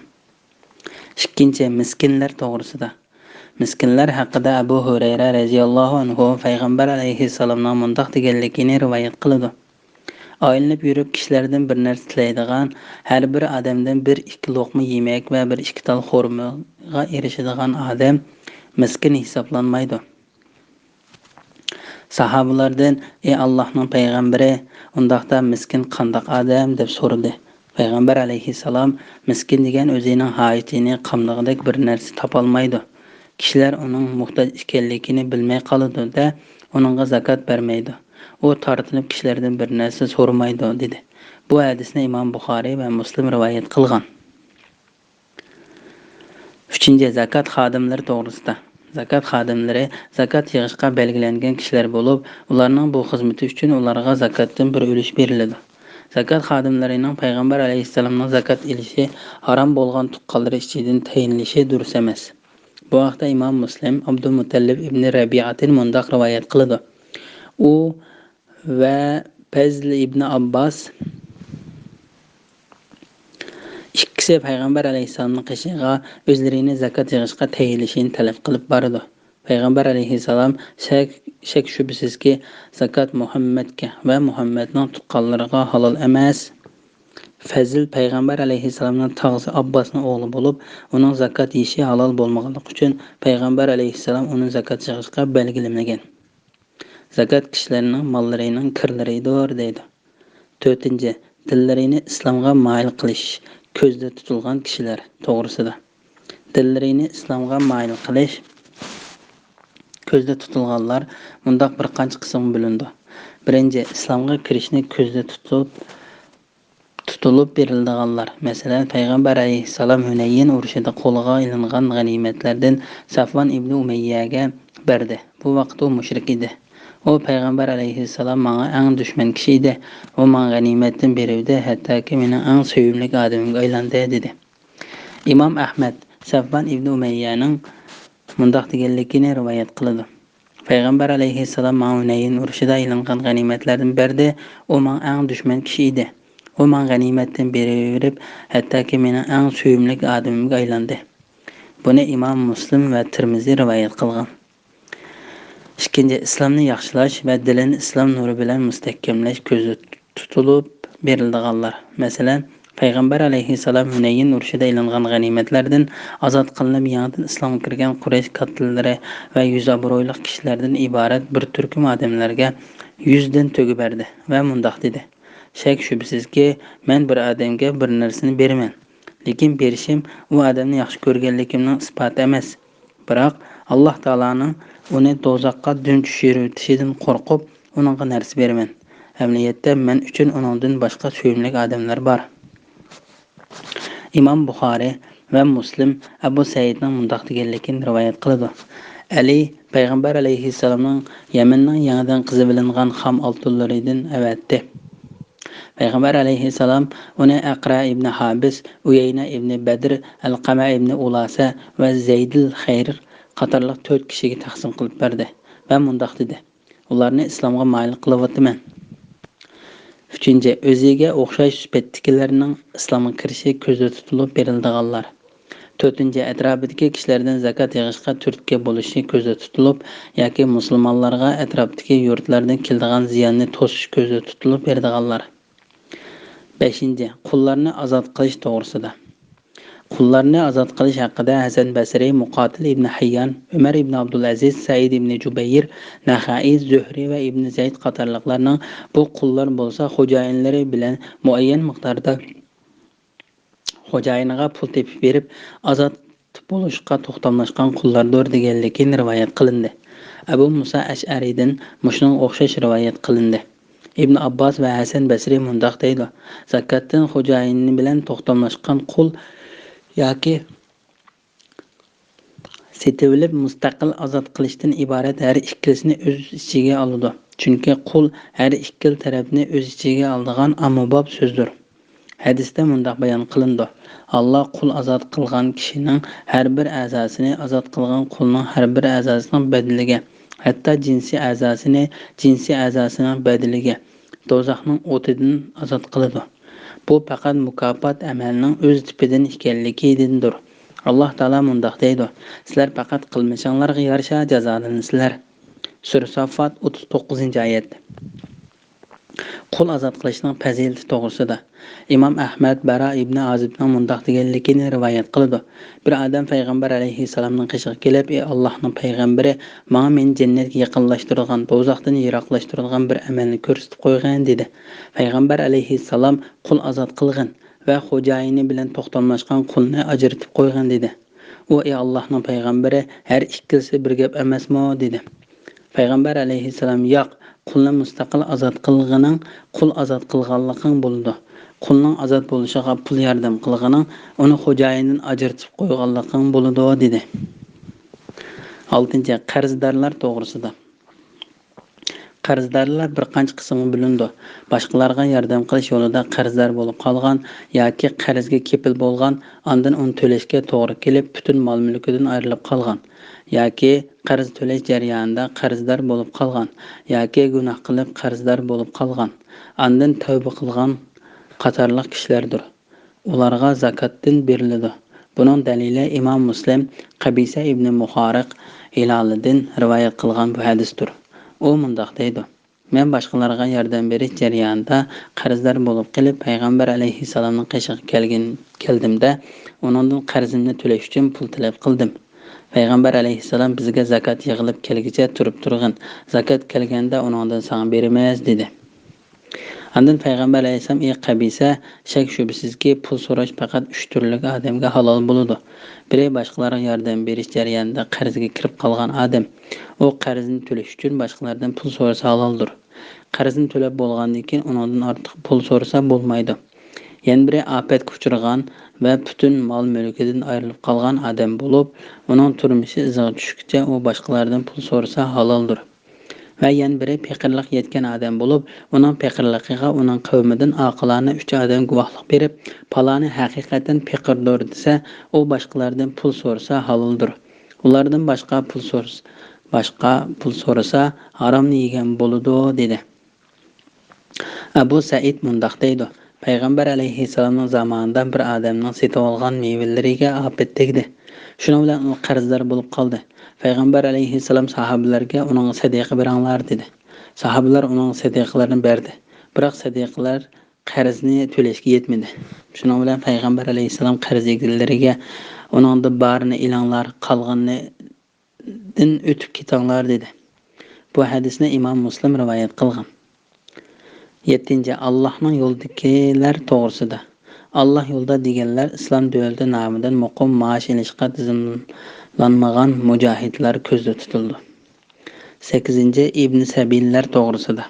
ئىككىنچى، مىسكىنلەر توغرىسىدا. مىسكىنلەر ھەققىدە ئەبۇ ھۇرەيرە رەزىياللاھۇ ئەنھۇ پەيغەمبەر ئەلەيھىسسالامنىڭ مۇنداق دېگەنلىكىنى رىۋايەت قىلىدۇ: ئايلىنىپ يۈرۈپ كىشىلەردىن بىر نەرسە تىلەيدىغان، ھەر بىر ئادەمدىن بىر ئىككى لوقما يېمەك ۋە بىر ئىككى تال خورمىغا ئېرىشىدىغان ئادەم مىسكىن ھېسابلانمايدۇ. ساھابىلاردىن: «ئى ئاللاھنىڭ پەيغەمبىرى، ئۇنداقتا مىسكىن قانداق ئادەم؟» دەپ سورىدى. پەيغەمبەر ئەلەيھىسسالام: «مىسكىن دېگەن ئۆزىنىڭ ھاجىتىنى قامدىغۇدەك بىر نەرسە تاپالمايدۇ. كىشىلەر ئۇنىڭ موھتاج ئىكەنلىكىنى بىلمەي قالىدۇ-دە، ئۇنىڭغا زاكات بەرمەيدۇ. ئۇ تارتىنىپ كىشىلەردىن بىر نەرسە سورىمايدۇ» دېدى. بۇ ھەدىسنى ئىمام بۇخارىي ۋە مۇسلىم رىۋايەت قىلغان. ئۈچىنچى، زاكات خادىملىرى توغرىسىدا. زاكات خادىملىرى زاكات يىغىشقا بەلگىلەنگەن كىشىلەر بولۇپ، ئۇلارنىڭ بۇ خىزمىتى ئۈچۈن ئۇلارغا زاكاتتىن بىر ئۈلۈش بېرىلىدۇ. زاكات خادىملىرىنىڭ پەيغەمبەر ئەلەيھىسسالامنىڭ زاكات ئېلىشى ھارام بولغان تۇغقانلىرى ئىچىدىن تەيىنلىشى دۇرۇس ئەمەس. بۇ ھەقتە ئىمام مۇسلىم ئابدۇلمۇتەللىب ئىبنى رەبىئەتىن مۇنداق رىۋايەت قىلىدۇ: ئۇ ۋە پەزل ئىبنى ئابباس ئىككىسى پەيغەمبەر ئەلەيھىسسالامنىڭ قېشىغا ئۆزلىرىنى زاكات يىغىشقا تەيىنلىشىنى تەلەپ قىلىپ بارىدۇ. پەيغەمبەر ئەلەيھىسسالام: «شەك، شەك شۈبھىسىزكى، زاكات مۇھەممەدكە ۋە مۇھەممەدنىڭ تۇغقانلىرىغا ھالال ئەمەس.» پەزل پەيغەمبەر ئەلەيھىسسالامنىڭ تاغىسى ئابباسنىڭ ئوغلى بولۇپ، ئۇنىڭ زاكات يېيىشى ھالال بولمىغانلىقى ئۈچۈن، پەيغەمبەر ئەلەيھىسسالام ئۇنى زاكات يىغىشقا بەلگىلىمىگەن. زاكات كىشىلەرنىڭ ماللىرىنىڭ كىرلىرىدۇر دەيدۇ. تۆتىنچى، دىللىرىنى ئىسلامغا مايىل قىلىش كۆزدە تۇتۇلغان كىشىلەر توغرىسىدا. دىللىرىنى ئىسلامغا مايىل قىلىش كۆزدە تۇتۇلغانلار مۇنداق بىر قانچە قىسىمغا بۆلۈنىدۇ. بىرىنچى، ئىسلامغا كىرىشنى كۆزدە تۇتۇپ، تۇتۇلۇپ بېرىلىدىغانلار. مەسىلەن، پەيغەمبەر ئەلەيھىسسالام ھۈنەيىن ئۇرۇشىدا قولغا ئېلىنغان غەنىيمەتلەردىن سەفۋان ئىبنى ئۇمەييەگە بەردى. بۇ ۋاقىت ئۇ مۇشرىك ئىدى. ئۇ پەيغەمبەر ئەلەيھىسسالام ماڭا ئەڭ دۈشمەن كىشى ئىدى. ئۇ ماڭا غەنىيمەتتىن بېرىۋىدى، ھەتتاكى مېنىڭ ئەڭ سۆيۈملۈك ئادىمىمگە ئايلاندى، دېدى. ئىمام ئەھمەد سەفۋان ئىبنى ئۇمەييەنىڭ مۇنداق دېگەنلىكىنى رىۋايەت قىلىدۇ: پەيغەمبەر ئەلەيھىسسالام ماڭا ھۈنەيىن ئۇرۇشىدا ئېلىنغان غەنىيمەتلەردىن بەردى، ئۇ ماڭا ئەڭ دۈشمەن كىشى ئىدى. ئۇ ماڭا غەنىيمەتتىن بېرىۋېرىپ، ھەتتاكى مېنىڭ ئەڭ سۆيۈملۈك ئادىمىمگە ئايلاندى. بۇنى ئىمام مۇسلىم ۋە تىرمىزى رىۋايەت قىلغان. ئىككىنچى، ئىسلامنى ياخشىلاش ۋە دىلىنى ئىسلام نۇرى بىلەن مۇستەھكەملەش كۆزدە تۇتۇلۇپ بېرىلىدىغانلار. مەسىلەن، پەيغەمبەر ئەلەيھىسسالام ھۈنەيىن ئۇرۇشىدا ئېلىنغان غەنىيمەتلەردىن ئازاد قىلىنىپ يېڭىدىن ئىسلامغا كىرگەن قۇرەيش كاتتىلىرى ۋە يۈز ئابرۇيلۇق كىشىلەردىن ئىبارەت بىر تۈركۈم ئادەملەرگە يۈزدىن تۆگە بەردى ۋە مۇنداق دېدى: شەك شۈبھىسىزكى، مەن بىر ئادەمگە بىر نەرسىنى بېرىمەن، لېكىن بېرىشىم ئۇ ئادەمنى ياخشى كۆرگەنلىكىمنىڭ ئىسپاتى ئەمەس. بىراق، ئاللاھ تائالانىڭ ئۇنى دوزاخقا دۈم چۈشۈرۈۋېتىشىدىن قورقۇپ، ئۇنىڭغا نەرسە بېرىمەن. ئەمەلىيەتتە، مەن ئۈچۈن ئۇنىڭدىن باشقا سۆيۈملۈك ئادەملەر بار. ئىمام بۇخارىي ۋە مۇسلىم ئەبۇ سەئىدنىڭ مۇنداق دېگەنلىكىنى رىۋايەت قىلىدۇ: ئەلى پەيغەمبەر ئەلەيھىسسالامنىڭ يەمەننىڭ يېڭىدىن قېزىۋېلىنغان خام ئالتۇنلىرىدىن ئەۋەتتى. پەيغەمبەر ئەلەيھىسسالام ئۇنى ئەقرە ئىبنى ھابىس، ئۇيەينە ئىبنى بەدر، ئەلقەمە ئىبنى ئۇلاسە ۋە زەيدىل خەير قاتارلىق تۆت كىشىگە تەقسىم قىلىپ بەردى ۋە مۇنداق دېدى: ئۇلارنى ئىسلامغا مايىل قىلىۋاتىمەن. ئۈچىنچى، ئۆزىگە ئوخشاش سۈپەتتىكىلەرنىڭ ئىسلامغا كىرىشى كۆزدە تۇتۇلۇپ بېرىلىدىغانلار. تۆتىنچى، ئەتراپىدىكى كىشىلەردىن زاكات يىغىشقا تۈرتكە بولۇشى كۆزدە تۇتۇلۇپ ياكى مۇسۇلمانلارغا ئەتراپتىكى يۇرتلاردىن كېلىدىغان زىياننى توسۇش كۆزدە تۇتۇلۇپ بېرىدىغانلار. بەشىنچى، قۇللارنى ئازاد قىلىش توغرىسىدا. قۇللارنى ئازاد قىلىش ھەققىدە ھەسەن بەسرى، مۇقاتىل ئىبنى ھەييان، ئۆمەر ئىبنى ئابدۇلئەزىز، سەئىد ئىبنى جۇبەير، نەخەئى، زۆھرى ۋە ئىبنى زەيد قاتارلىقلارنىڭ بۇ قۇللار بولسا خوجايىنلىرى بىلەن مۇئەييەن مىقداردا خوجايىنىغا پۇل تېپىپ بېرىپ، ئازاد بولۇشقا توختاملاشقان قۇللاردۇر دېگەنلىكىنى رىۋايەت قىلىندى. ئەبۇ مۇسا ئەشئەرىدىن مۇشۇنىڭغا ئوخشاش رىۋايەت قىلىندى. ئىبن ئابباس ۋە ھەسەن بەسرى مۇنداق دەيدۇ: زاكاتتىن خوجايىنى بىلەن توختاملاشقان قۇل ياكى سېتىۋېلىپ مۇستەقىل ئازاد قىلىشتىن ئىبارەت ھەر ئىككىلىسىنى ئۆز ئىچىگە ئالىدۇ. چۈنكى قۇل ھەر ئىككىلا تەرەپنى ئۆز ئىچىگە ئالىدىغان ئاممىباب سۆزدۇر. ھەدىستە مۇنداق بايان قىلىنىدۇ: ئاللا قۇل ئازاد قىلغان كىشىنىڭ ھەر بىر ئەزاسىنى ئازاد قىلغان قۇلنىڭ ھەر بىر ئەزاسىنىڭ بەدىلىگە، ھەتتا جىنسىي ئەزاسىنى جىنسىي ئەزاسىنىڭ بەدىلىگە دوزاخنىڭ ئوتىدىن ئازاد قىلىدۇ. بۇ پەقەت مۇكاپات ئەمەلنىڭ ئۆز تىپىدىن ئىكەنلىكىدىندۇر. ئاللا تائالا مۇنداق دەيدۇ: سىلەر پەقەت قىلمىشىڭلارغا يارىشا جازالىنىسىلەر. سۈرە ساففات، ئوتتۇز توققۇزىنچى ئايەت. قۇل ئازاد قىلىشنىڭ پەزىلىتى توغرىسىدا ئىمام ئەھمەد بەرا ئىبنى ئازىبنىڭ مۇنداق دېگەنلىكىنى رىۋايەت قىلىدۇ: بىر ئادەم پەيغەمبەر ئەلەيھىسسالامنىڭ قېشىغا كېلىپ: ئى ئاللاھنىڭ پەيغەمبىرى، ماڭا مېنى جەننەتكە يېقىنلاشتۇرىدىغان، دوزاختىن يىراقلاشتۇرىدىغان بىر ئەمەلنى كۆرسىتىپ قويغىن، دېدى. پەيغەمبەر ئەلەيھىسسالام: قۇل ئازاد قىلغىن ۋە خوجايىنى بىلەن توختاملاشقان قۇلنى ئاجرىتىپ قويغىن، دېدى. ئۇ: ئى ئاللاھنىڭ پەيغەمبىرى، ھەر ئىككىلىسى بىر گەپ ئەمەسمۇ؟ دېدى. پەيغەمبەر ئەلەيھىسسالام: ياق، قۇلنى مۇستەقىل ئازاد قىلغىنىڭ قۇل ئازاد قىلغانلىقىڭ بولىدۇ. قۇلنىڭ ئازاد بولۇشىغا پۇل ياردەم قىلغىنىڭ ئۇنى خوجايىنىدىن ئاجرىتىپ قويغانلىقىڭ بولىدۇ، دېدى. ئالتىنچى، قەرزدارلار توغرىسىدا. قەرزدارلار بىر قانچە قىسىمغا بۆلۈنىدۇ. باشقىلارغا ياردەم قىلىش يولىدا قەرزدار بولۇپ قالغان ياكى قەرزگە كېپىل بولغان، ئاندىن ئۇنى تۆلەشكە توغرا كېلىپ، پۈتۈن مال-مۈلكىدىن ئايرىلىپ قالغان ياكى قەرز تۆلەش جەريانىدا قەرزدار بولۇپ قالغان ياكى گۇناھ قىلىپ قەرزدار بولۇپ قالغان، ئاندىن تەۋبە قىلغان قاتارلىق كىشىلەردۇر. ئۇلارغا زاكاتتىن بېرىلىدۇ. بۇنىڭ دەلىلى ئىمام مۇسلىم قەبىسە ئىبنى مۇخارىق ھىلالىدىن رىۋايەت قىلغان بۇ ھەدىستۇر. ئۇ مۇنداق دەيدۇ: مەن باشقىلارغا ياردەم بېرىش جەريانىدا قەرزدار بولۇپ قېلىپ، پەيغەمبەر ئەلەيھىسسالامنىڭ قېشىغا كەلگىن، كەلدىمدە، ئۇنىڭدىن قەرزىمنى تۆلەش ئۈچۈن پۇل تەلەپ قىلدىم. پەيغەمبەر ئەلەيھىسسالام: بىزگە زاكات يىغىلىپ كەلگۈچە تۇرۇپ تۇرغىن، زاكات كەلگەندە ئۇنىڭدىن ساڭا بېرىمىز، دېدى. ئاندىن پەيغەمبەر ئەلەيھىسسالام: ئى قەبىسە، شەك-شۈبھىسىزكى، پۇل سوراش پەقەت ئۈچ تۈرلۈك ئادەمگە ھالال بولىدۇ. بىرى، باشقىلارغا ياردەم بېرىش جەريانىدا قەرزگە كىرىپ قالغان ئادەم. ئۇ قەرزنى تۆلەش ئۈچۈن باشقىلاردىن پۇل سورىسا ھالالدۇر. قەرزنى تۆلەپ بولغاندىن كېيىن ئۇنىڭدىن ئارتۇق پۇل سورىسا بولمايدۇ. يەنە بىرى، ئاپەتكە ئۇچرىغان ۋە پۈتۈن مال-مۈلكىدىن ئايرىلىپ قالغان ئادەم بولۇپ، ئۇنىڭ تۇرمۇشى ئىزىغا چۈشكىچە ئۇ باشقىلاردىن پۇل سورىسا ھالالدۇر. ۋە يەنە بىرى پېقىرلىق يەتكەن ئادەم بولۇپ، ئۇنىڭ پېقىرلىقىغا ئۇنىڭ قەۋمىدىن ئاقىلانە ئۈچ ئادەم گۇۋاھلىق بېرىپ، پالانى ھەقىقەتەن پېقىردۇر دېسە، ئۇ باشقىلاردىن پۇل سورىسا ھالالدۇر. ئۇلاردىن باشقا پۇل سورىسا، باشقا پۇل سورىسا ھارامنى يېگەن بولىدۇ، دېدى. ئەبۇ سەئىد مۇنداق دەيدۇ: پەيغەمبەر ئەلەيھىسسالامنىڭ زامانىدا بىر ئادەمنىڭ سېتىۋالغان مېۋىلىرىگە ئاپەت تەگدى. شۇنىڭ بىلەن ئۇ قەرزدار بولۇپ قالدى. پەيغەمبەر ئەلەيھىسسالام ساھابىلەرگە ئۇنىڭغا سەدىقە بېرىڭلار دېدى. ساھابىلەر ئۇنىڭغا سەدىقىلەرنى بەردى. بىراق سەدىقىلەر قەرزنى تۆلەشكە يەتمىدى. شۇنىڭ بىلەن پەيغەمبەر ئەلەيھىسسالام قەرز ئىگىلىرىگە ئۇنىڭدا بارىنى ئېلىڭلار، قالغىنىدىن ئۆتۈپ كېتىڭلار دېدى. بۇ ھەدىسنى ئىمام مۇسلىم رىۋايەت قىلغان. يەتتىنچى، ئاللاھنىڭ يولىدىكىلەر توغرىسىدا. ئاللاھ يولىدا دېگەنلەر ئىسلام دۆلىتى نامىدىن مۇقىم مائاش ئېلىشقا تىزىملانمىغان مۇجاھىدلار كۆزدە تۇتۇلىدۇ. سەككىزىنچى، ئىبن سەبىللەر توغرىسىدا.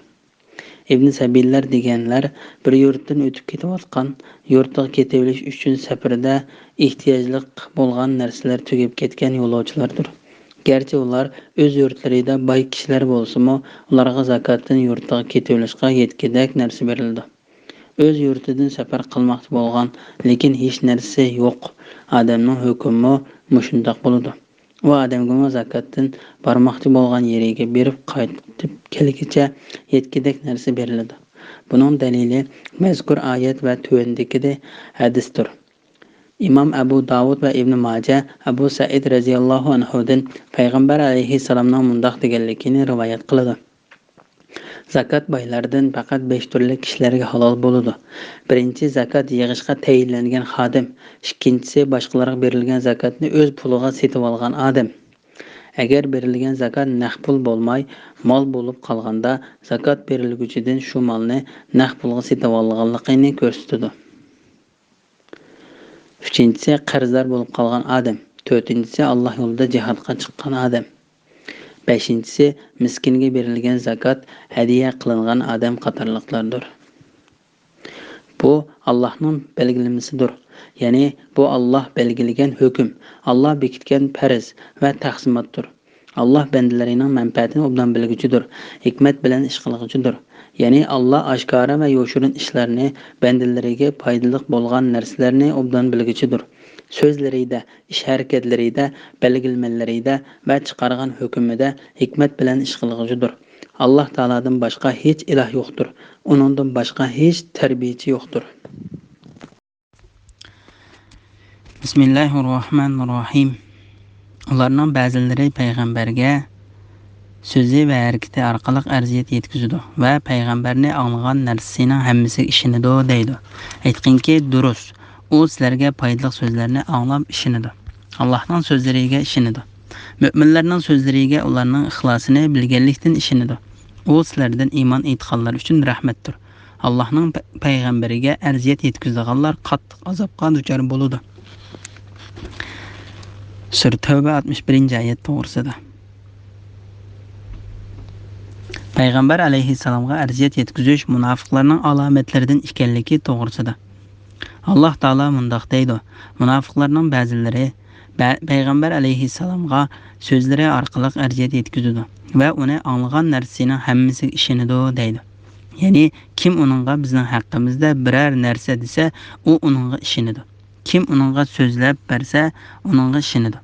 ئىبن سەبىللەر دېگەنلەر بىر يۇرتتىن ئۆتۈپ كېتىۋاتقان، يۇرتىغا كېتىۋېلىش ئۈچۈن سەپىرىدە ئېھتىياجلىق بولغان نەرسىلەر تۈگەپ كەتكەن يولۇچىلاردۇر. گەرچە ئۇلار ئۆز يۇرتلىرىدا باي كىشىلەر بولسىمۇ، ئۇلارغا زاكاتتىن يۇرتىغا كېتىۋېلىشقا يەتكۈدەك نەرسە بېرىلىدۇ. ئۆز يۇرتىدىن سەپەر قىلماقچى بولغان، لېكىن ھېچ نەرسىسى يوق ئادەمنىڭ ھۆكمىمۇ مۇشۇنداق بولىدۇ. ئۇ ئادەمگىمۇ زاكاتتىن بارماقچى بولغان يېرىگە بېرىپ قايتىپ كەلگۈچە يەتكۈدەك نەرسە بېرىلىدۇ. بۇنىڭ دەلىلى مەزكۇر ئايەت ۋە تۆۋەندىكىدە ھەدىستۇر. ئىمام ئەبۇ داۋۇد ۋە ئىبنى ماجە ئەبۇ سەئىد رەزىياللاھۇ ئەنھۇدىن پەيغەمبەر ئەلەيھىسسالامنىڭ مۇنداق دېگەنلىكىنى رىۋايەت قىلىدۇ. زاكات بايلاردىن پەقەت بەش تۈرلۈك كىشىلەرگە ھالال بولىدۇ. بىرىنچى، زاكات يىغىشقا تەيىنلەنگەن خادىم. ئىككىنچىسى، باشقىلارغا بېرىلگەن زاكاتنى ئۆز پۇلىغا سېتىۋالغان ئادەم. ئەگەر بېرىلگەن زاكات نەق پۇل بولماي، مال بولۇپ قالغاندا، زاكات بېرىلگۈچىدىن شۇ مالنى نەق پۇلغا سېتىۋالغانلىقىنى كۆرسىتىدۇ. ئۈچىنچىسى، قەرزدار بولۇپ قالغان ئادەم. تۆتىنچىسى، ئاللاھ يولىدا جىھادقا چىققان ئادەم. بەشىنچىسى، مىسكىنگە بېرىلگەن زاكات، ھەدىيە قىلىنغان ئادەم قاتارلىقلاردۇر. بۇ ئاللاھنىڭ بەلگىلىمىسىدۇر. يەنى بۇ ئاللاھ بەلگىلىگەن ھۆكۈم، ئاللاھ بېكىتكەن پەرز ۋە تەقسىماتتۇر. ئاللاھ بەندىلىرىنىڭ مەنپەئەتىنى ئوبدان بىلگۈچىدۇر، ھېكمەت بىلەن ئىش قىلغۇچىدۇر. يەنى ئاللاھ ئاشكارا ۋە يوشۇرۇن ئىشلارنى، بەندىلىرىگە پايدىلىق بولغان نەرسىلەرنى ئوبدان بىلگۈچىدۇر. سۆزلىرىدە، ئىش ھەرىكەتلىرىدە، بەلگىلىمىلىرىدە ۋە چىقارغان ھۆكمىدە ھېكمەت بىلەن ئىش قىلغۇچىدۇر. ئاللاھ تائالادىن باشقا ھېچ ئىلاھ يوقتۇر. ئۇنىڭدىن باشقا ھېچ تەربىيىچى يوقتۇر. بىسمىللاھىررەھمانىررەھىم. ئۇلارنىڭ بەزىلىرى پەيغەمبەرگە سۆزى ۋە ھەرىكىتى ئارقىلىق ئەرزىيەت يەتكۈزىدۇ ۋە پەيغەمبەرنى ئاڭلىغان نەرسىسىنىڭ ھەممىسىگە ئىشىنىدۇ دەيدۇ. ئېيتقىنكى، دۇرۇس، ئۇ سىلەرگە پايدىلىق سۆزلەرنى ئاڭلاپ ئىشىنىدۇ. ئاللاھنىڭ سۆزلىرىگە ئىشىنىدۇ. مۆمىنلەرنىڭ سۆزلىرىگە ئۇلارنىڭ ئىخلاسىنى بىلگەنلىكتىن ئىشىنىدۇ. ئۇ سىلەردىن ئىمان ئېيتقانلار ئۈچۈن رەھمەتتۇر. ئاللاھنىڭ پە-، پەيغەمبىرىگە ئەرزىيەت يەتكۈزىدىغانلار قاتتىق ئازابقا دۇچار بولىدۇ. سۈرە تەۋبە ئاتمىش بىرىنچى ئايەت توغرىسىدا. پەيغەمبەر ئەلەيھىسسالامغا ئەرزىيەت يەتكۈزۈش مۇناپىقلارنىڭ ئالامەتلىرىدىن ئىكەنلىكى توغرىسىدا. ئاللاھ تائالا مۇنداق دەيدۇ، مۇناپىقلارنىڭ بەزىلىرى بە-، پەيغەمبەر ئەلەيھىسسالامغا سۆزلىرى ئارقىلىق ئەرزىيەت يەتكۈزىدۇ ۋە ئۇنى ئاڭلىغان نەرسىسىنىڭ ھەممىسىگە ئىشىنىدۇ دەيدۇ. يەنى كىم ئۇنىڭغا بىزنىڭ ھەققىمىزدە بىرەر نەرسە دېسە، ئۇ ئۇنىڭغا ئىشىنىدۇ. كىم ئۇنىڭغا سۆزلەپ بەرسە، ئۇنىڭغا ئىشىنىدۇ.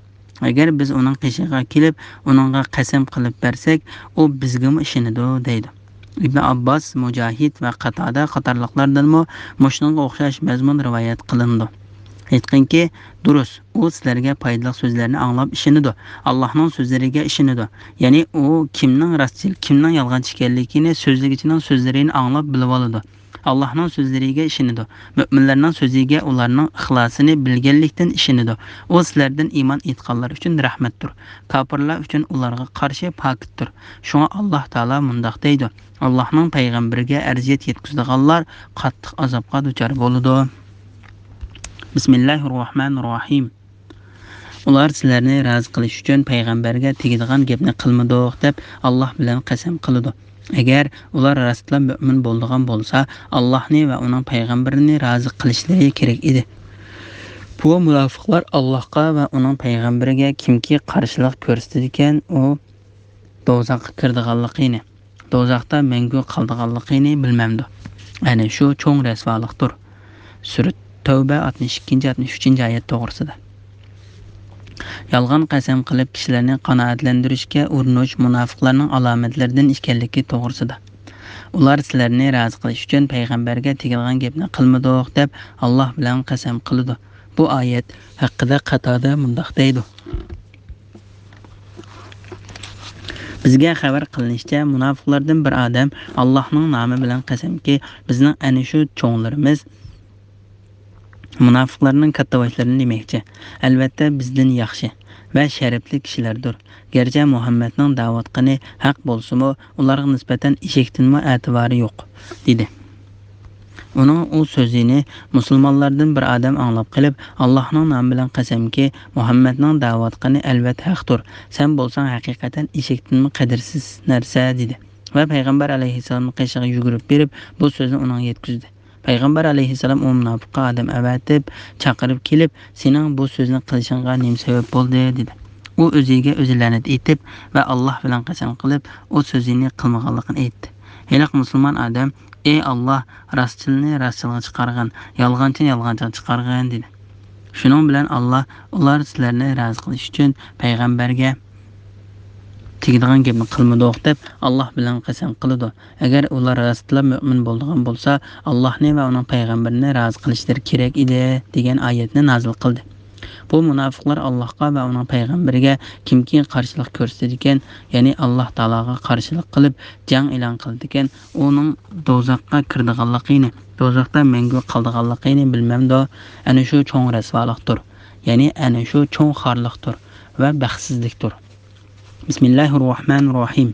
ئەگەر بىز ئۇنىڭ قېشىغا كېلىپ، ئۇنىڭغا قەسەم قىلىپ بەرسەك، ئۇ بىزگىمۇ ئىشىنىدۇ دەيدۇ. ئىبن ئابباس، مۇجاھىد ۋە قاتادە قاتارلىقلاردىنمۇ مۇشۇنىڭغا ئوخشاش مەزمۇن رىۋايەت قىلىنىدۇ. ئېيتقىنكى، دۇرۇس، ئۇ سىلەرگە پايدىلىق سۆزلەرنى ئاڭلاپ ئىشىنىدۇ، ئاللاھنىڭ سۆزلىرىگە ئىشىنىدۇ. يەنى ئۇ كىمنىڭ راستچىل، كىمنىڭ يالغانچى ئىكەنلىكىنى سۆزلىگۈچىنىڭ سۆزلىرىنى ئاڭلاپ بىلىۋالىدۇ. ئاللاھنىڭ سۆزلىرىگە ئىشىنىدۇ. مۆمىنلەرنىڭ سۆزىگە ئۇلارنىڭ ئىخلاسىنى بىلگەنلىكتىن ئىشىنىدۇ. ئۇ سىلەردىن ئىمان ئېيتقانلار ئۈچۈن رەھمەتتۇر. كاپىرلار ئۈچۈن ئۇلارغا قارشى پاكىتتۇر. شۇڭا ئاللاھ تائالا مۇنداق دەيدۇ، ئاللاھنىڭ پەيغەمبىرىگە ئەرزىيەت يەتكۈزىدىغانلار قاتتىق ئازابقا دۇچار بولىدۇ. بىسمىللاھىررەھمانىررەھىم. ئۇلار سىلەرنى رازى قىلىش ئۈچۈن پەيغەمبەرگە تېگىدىغان گەپنى قىلمىدۇق دەپ ئاللاھ بىلەن قەسەم قىلىدۇ. ئەگەر ئۇلار راستلا مۆمىن بولىدىغان بولسا، ئاللاھنى ۋە ئۇنىڭ پەيغەمبىرىنى رازى قىلىشلىرى كېرەك ئىدى. بۇ مۇناپىقلار ئاللاھقا ۋە ئۇنىڭ پەيغەمبىرىگە كىمكى قارشىلىق كۆرسىتىدىكەن، ئۇ دوزاخقا كىرىدىغانلىقىنى، دوزاختا مەڭگۈ قالىدىغانلىقىنى بىلمەمدۇ؟ ئەنە شۇ چوڭ رەسۋالىقتۇر. سۈرە تەۋبە ئاتمىش ئىككىنچى، ئاتمىش ئۈچىنچى ئايەت توغرىسىدا. يالغان قەسەم قىلىپ كىشىلەرنى قانائەتلەندۈرۈشكە ئۇرۇنۇش مۇناپىقلارنىڭ ئالامەتلىرىدىن ئىكەنلىكى توغرىسىدا. ئۇلار سىلەرنى رازى قىلىش ئۈچۈن پەيغەمبەرگە تېگىدىغان گەپنى قىلمىدۇق، دەپ ئاللاھ بىلەن قەسەم قىلىدۇ. بۇ ئايەت ھەققىدە قاتادە مۇنداق دەيدۇ: بىزگە خەۋەر قىلىنىشىچە، مۇناپىقلاردىن بىر ئادەم ئاللاھنىڭ نامى بىلەن قەسەمكى، بىزنىڭ ئەنە شۇ چوڭلىرىمىز مۇناپىقلارنىڭ كاتتىباشلىرىنى دېمەكچى. ئەلۋەتتە، بىزدىن ياخشى ۋە شەرەپلىك كىشىلەردۇر. گەرچە مۇھەممەدنىڭ دەۋاتقىنى ھەق بولسىمۇ، ئۇلارغا نىسبەتەن ئېشەكتىنمۇ ئەتىۋارى يوق، دېدى. ئۇنىڭ ئۇ سۆزىنى مۇسۇلمانلاردىن بىر ئادەم ئاڭلاپ قېلىپ، ئاللاھنىڭ نامى بىلەن قەسەمكى، مۇھەممەدنىڭ دەۋاتقىنى ئەلۋەت ھەقتۇر. سەن بولساڭ ھەقىقەتەن ئېشەكتىنمۇ قەدىرسىز نەرسە، دېدى. ۋە پەيغەمبەر ئەلەيھىسسالامنىڭ قېشىغا يۈگۈرۈپ بېرىپ، بۇ سۆزنى ئۇنىڭغا يەتكۈزدى. پەيغەمبەر ئەلەيھىسسالام ئۇ مۇناپىققا ئادەم ئەۋەتىپ، چاقىرىپ كېلىپ، سېنىڭ بۇ سۆزنى قىلىشىڭغا نېمە سەۋەب بولدى؟ دېدى. ئۇ ئۆزىگە ئۆزى لەنەت ئېيتىپ ۋە ئاللاھ بىلەن قەسەم قىلىپ، ئۇ سۆزىنى قىلمىغانلىقىنى ئېيتتى. ھېلىقى مۇسۇلمان ئادەم، ئەي ئاللاھ، راستچىلنى راستچىلغا چىقارغىن، يالغانچىنى يالغانچىغا چىقارغىن، دېدى. شۇنىڭ بىلەن ئاللاھ ئۇلار سىلەرنى رازى قىلىش ئۈچۈن پەيغەمبەرگە تېگىدىغان گەپنى قىلمىدۇق، دەپ ئاللاھ بىلەن قەسەم قىلىدۇ. ئەگەر ئۇلار راستلا مۆمىن بولىدىغان بولسا، ئاللاھنى ۋە ئۇنىڭ پەيغەمبىرىنى رازى قىلىشلىرى كېرەك ئىدى، دېگەن ئايەتنى نازىل قىلدى. بۇ مۇناپىقلار ئاللاھقا ۋە ئۇنىڭ پەيغەمبىرىگە كىمكى قارشىلىق كۆرسىتىدىكەن، يەنى ئاللاھ تائالاغا قارشىلىق قىلىپ، جەڭ ئېلان قىلىدىكەن، ئۇنىڭ دوزاخقا كىرىدىغانلىقىنى، دوزاختا مەڭگۈ قالىدىغانلىقىنى بىلمەمدۇ؟ ئەنە شۇ چوڭ رەسۋالىقتۇر، يەنى ئەنە شۇ چوڭ خارلىقتۇر ۋە بەختسىزلىكتۇر. بىسمىللاھىررەھمانىررەھىم.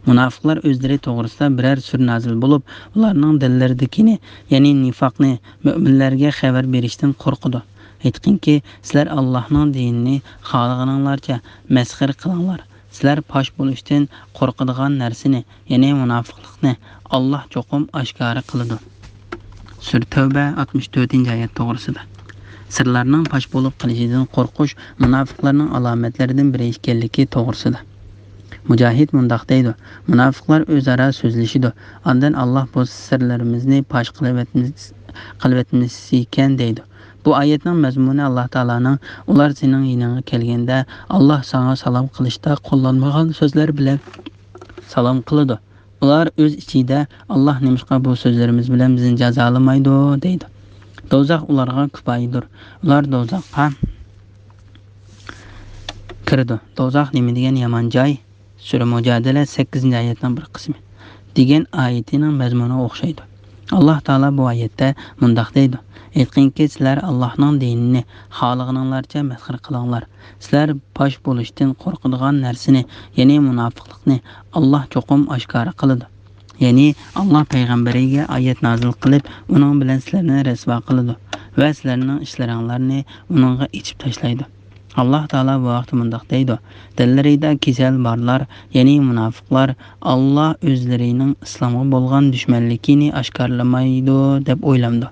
مۇناپىقلار ئۆزلىرى توغرىسىدا بىرەر سۈرە نازىل بولۇپ، ئۇلارنىڭ دىللىرىدىكىنى، يەنى نىفاقنى مۆمىنلەرگە خەۋەر بېرىشتىن قورقىدۇ. ئېيتقىنكى، سىلەر ئاللاھنىڭ دىنىنى خالىغىنىڭلارچە مەسخىرە قىلىڭلار. سىلەر پاش بولۇشتىن قورقىدىغان نەرسىنى، يەنى مۇناپىقلىقنى، ئاللاھ چوقۇم ئاشكارا قىلىدۇ. سۈرە تەۋبە، ئاتمىش تۆتىنچى ئايەت توغرىسىدا. سىرلارنىڭ پاش بولۇپ قېلىشىدىن قورقۇش مۇناپىقلارنىڭ ئالامەتلىرىدىن بىرى ئىكەنلىكى توغرىسىدا. مۇجاھىد مۇنداق دەيدۇ: مۇناپىقلار ئۆزئارا سۆزلىشىدۇ، ئاندىن ئاللاھ بۇ سىرلىرىمىزنى پاش قىلىۋەتمىس-، قىلىۋەتمىسىكەن دەيدۇ. بۇ ئايەتنىڭ مەزمۇنى ئاللاھ تائالانىڭ ئۇلار سېنىڭ يېنىڭغا كەلگەندە، ئاللاھ ساڭا سالام قىلىشتا قوللانمىغان سۆزلەر بىلەن سالام قىلىدۇ. ئۇلار ئۆز ئىچىدە، ئاللاھ نېمىشقا بۇ سۆزلىرىمىز بىلەن بىزنى جازالىمايدۇ؟ دەيدۇ. دوزاخ ئۇلارغا كۇپايىدۇر. ئۇلار دوزاخقا كىرىدۇ. دوزاخ نېمە دېگەن يامان جاي! سۈرە مۇجادىلە، سەككىزىنچى ئايەتنىڭ بىر قىسمى، دېگەن ئايىتىنىڭ مەزمۇنىغا ئوخشايدۇ. ئاللاھ تائالا بۇ ئايەتتە مۇنداق دەيدۇ: ئېيتقىنكى، سىلەر ئاللاھنىڭ دىنىنى خالىغىنىڭلارچە مەسخىرە قىلىڭلار. سىلەر پاش بولۇشتىن قورقىدىغان نەرسىنى، يەنى مۇناپىقلىقنى، ئاللاھ چوقۇم ئاشكارا قىلىدۇ. يەنى ئاللاھ پەيغەمبىرىگە ئايەت نازىل قىلىپ، ئۇنىڭ بىلەن سىلەرنى رەسۋا قىلىدۇ ۋە سىلەرنىڭ ئىشلىرىڭلارنى ئۇنىڭغا ئېچىپ تاشلايدۇ. ئاللاھ تائالا بۇ ھەقتە مۇنداق دەيدۇ: دىللىرىدا كېسەل بارلار، يەنى مۇناپىقلار، ئاللاھ ئۆزلىرىنىڭ ئىسلامغا بولغان دۈشمەنلىكىنى ئاشكارىلىمايدۇ دەپ ئويلامدۇ؟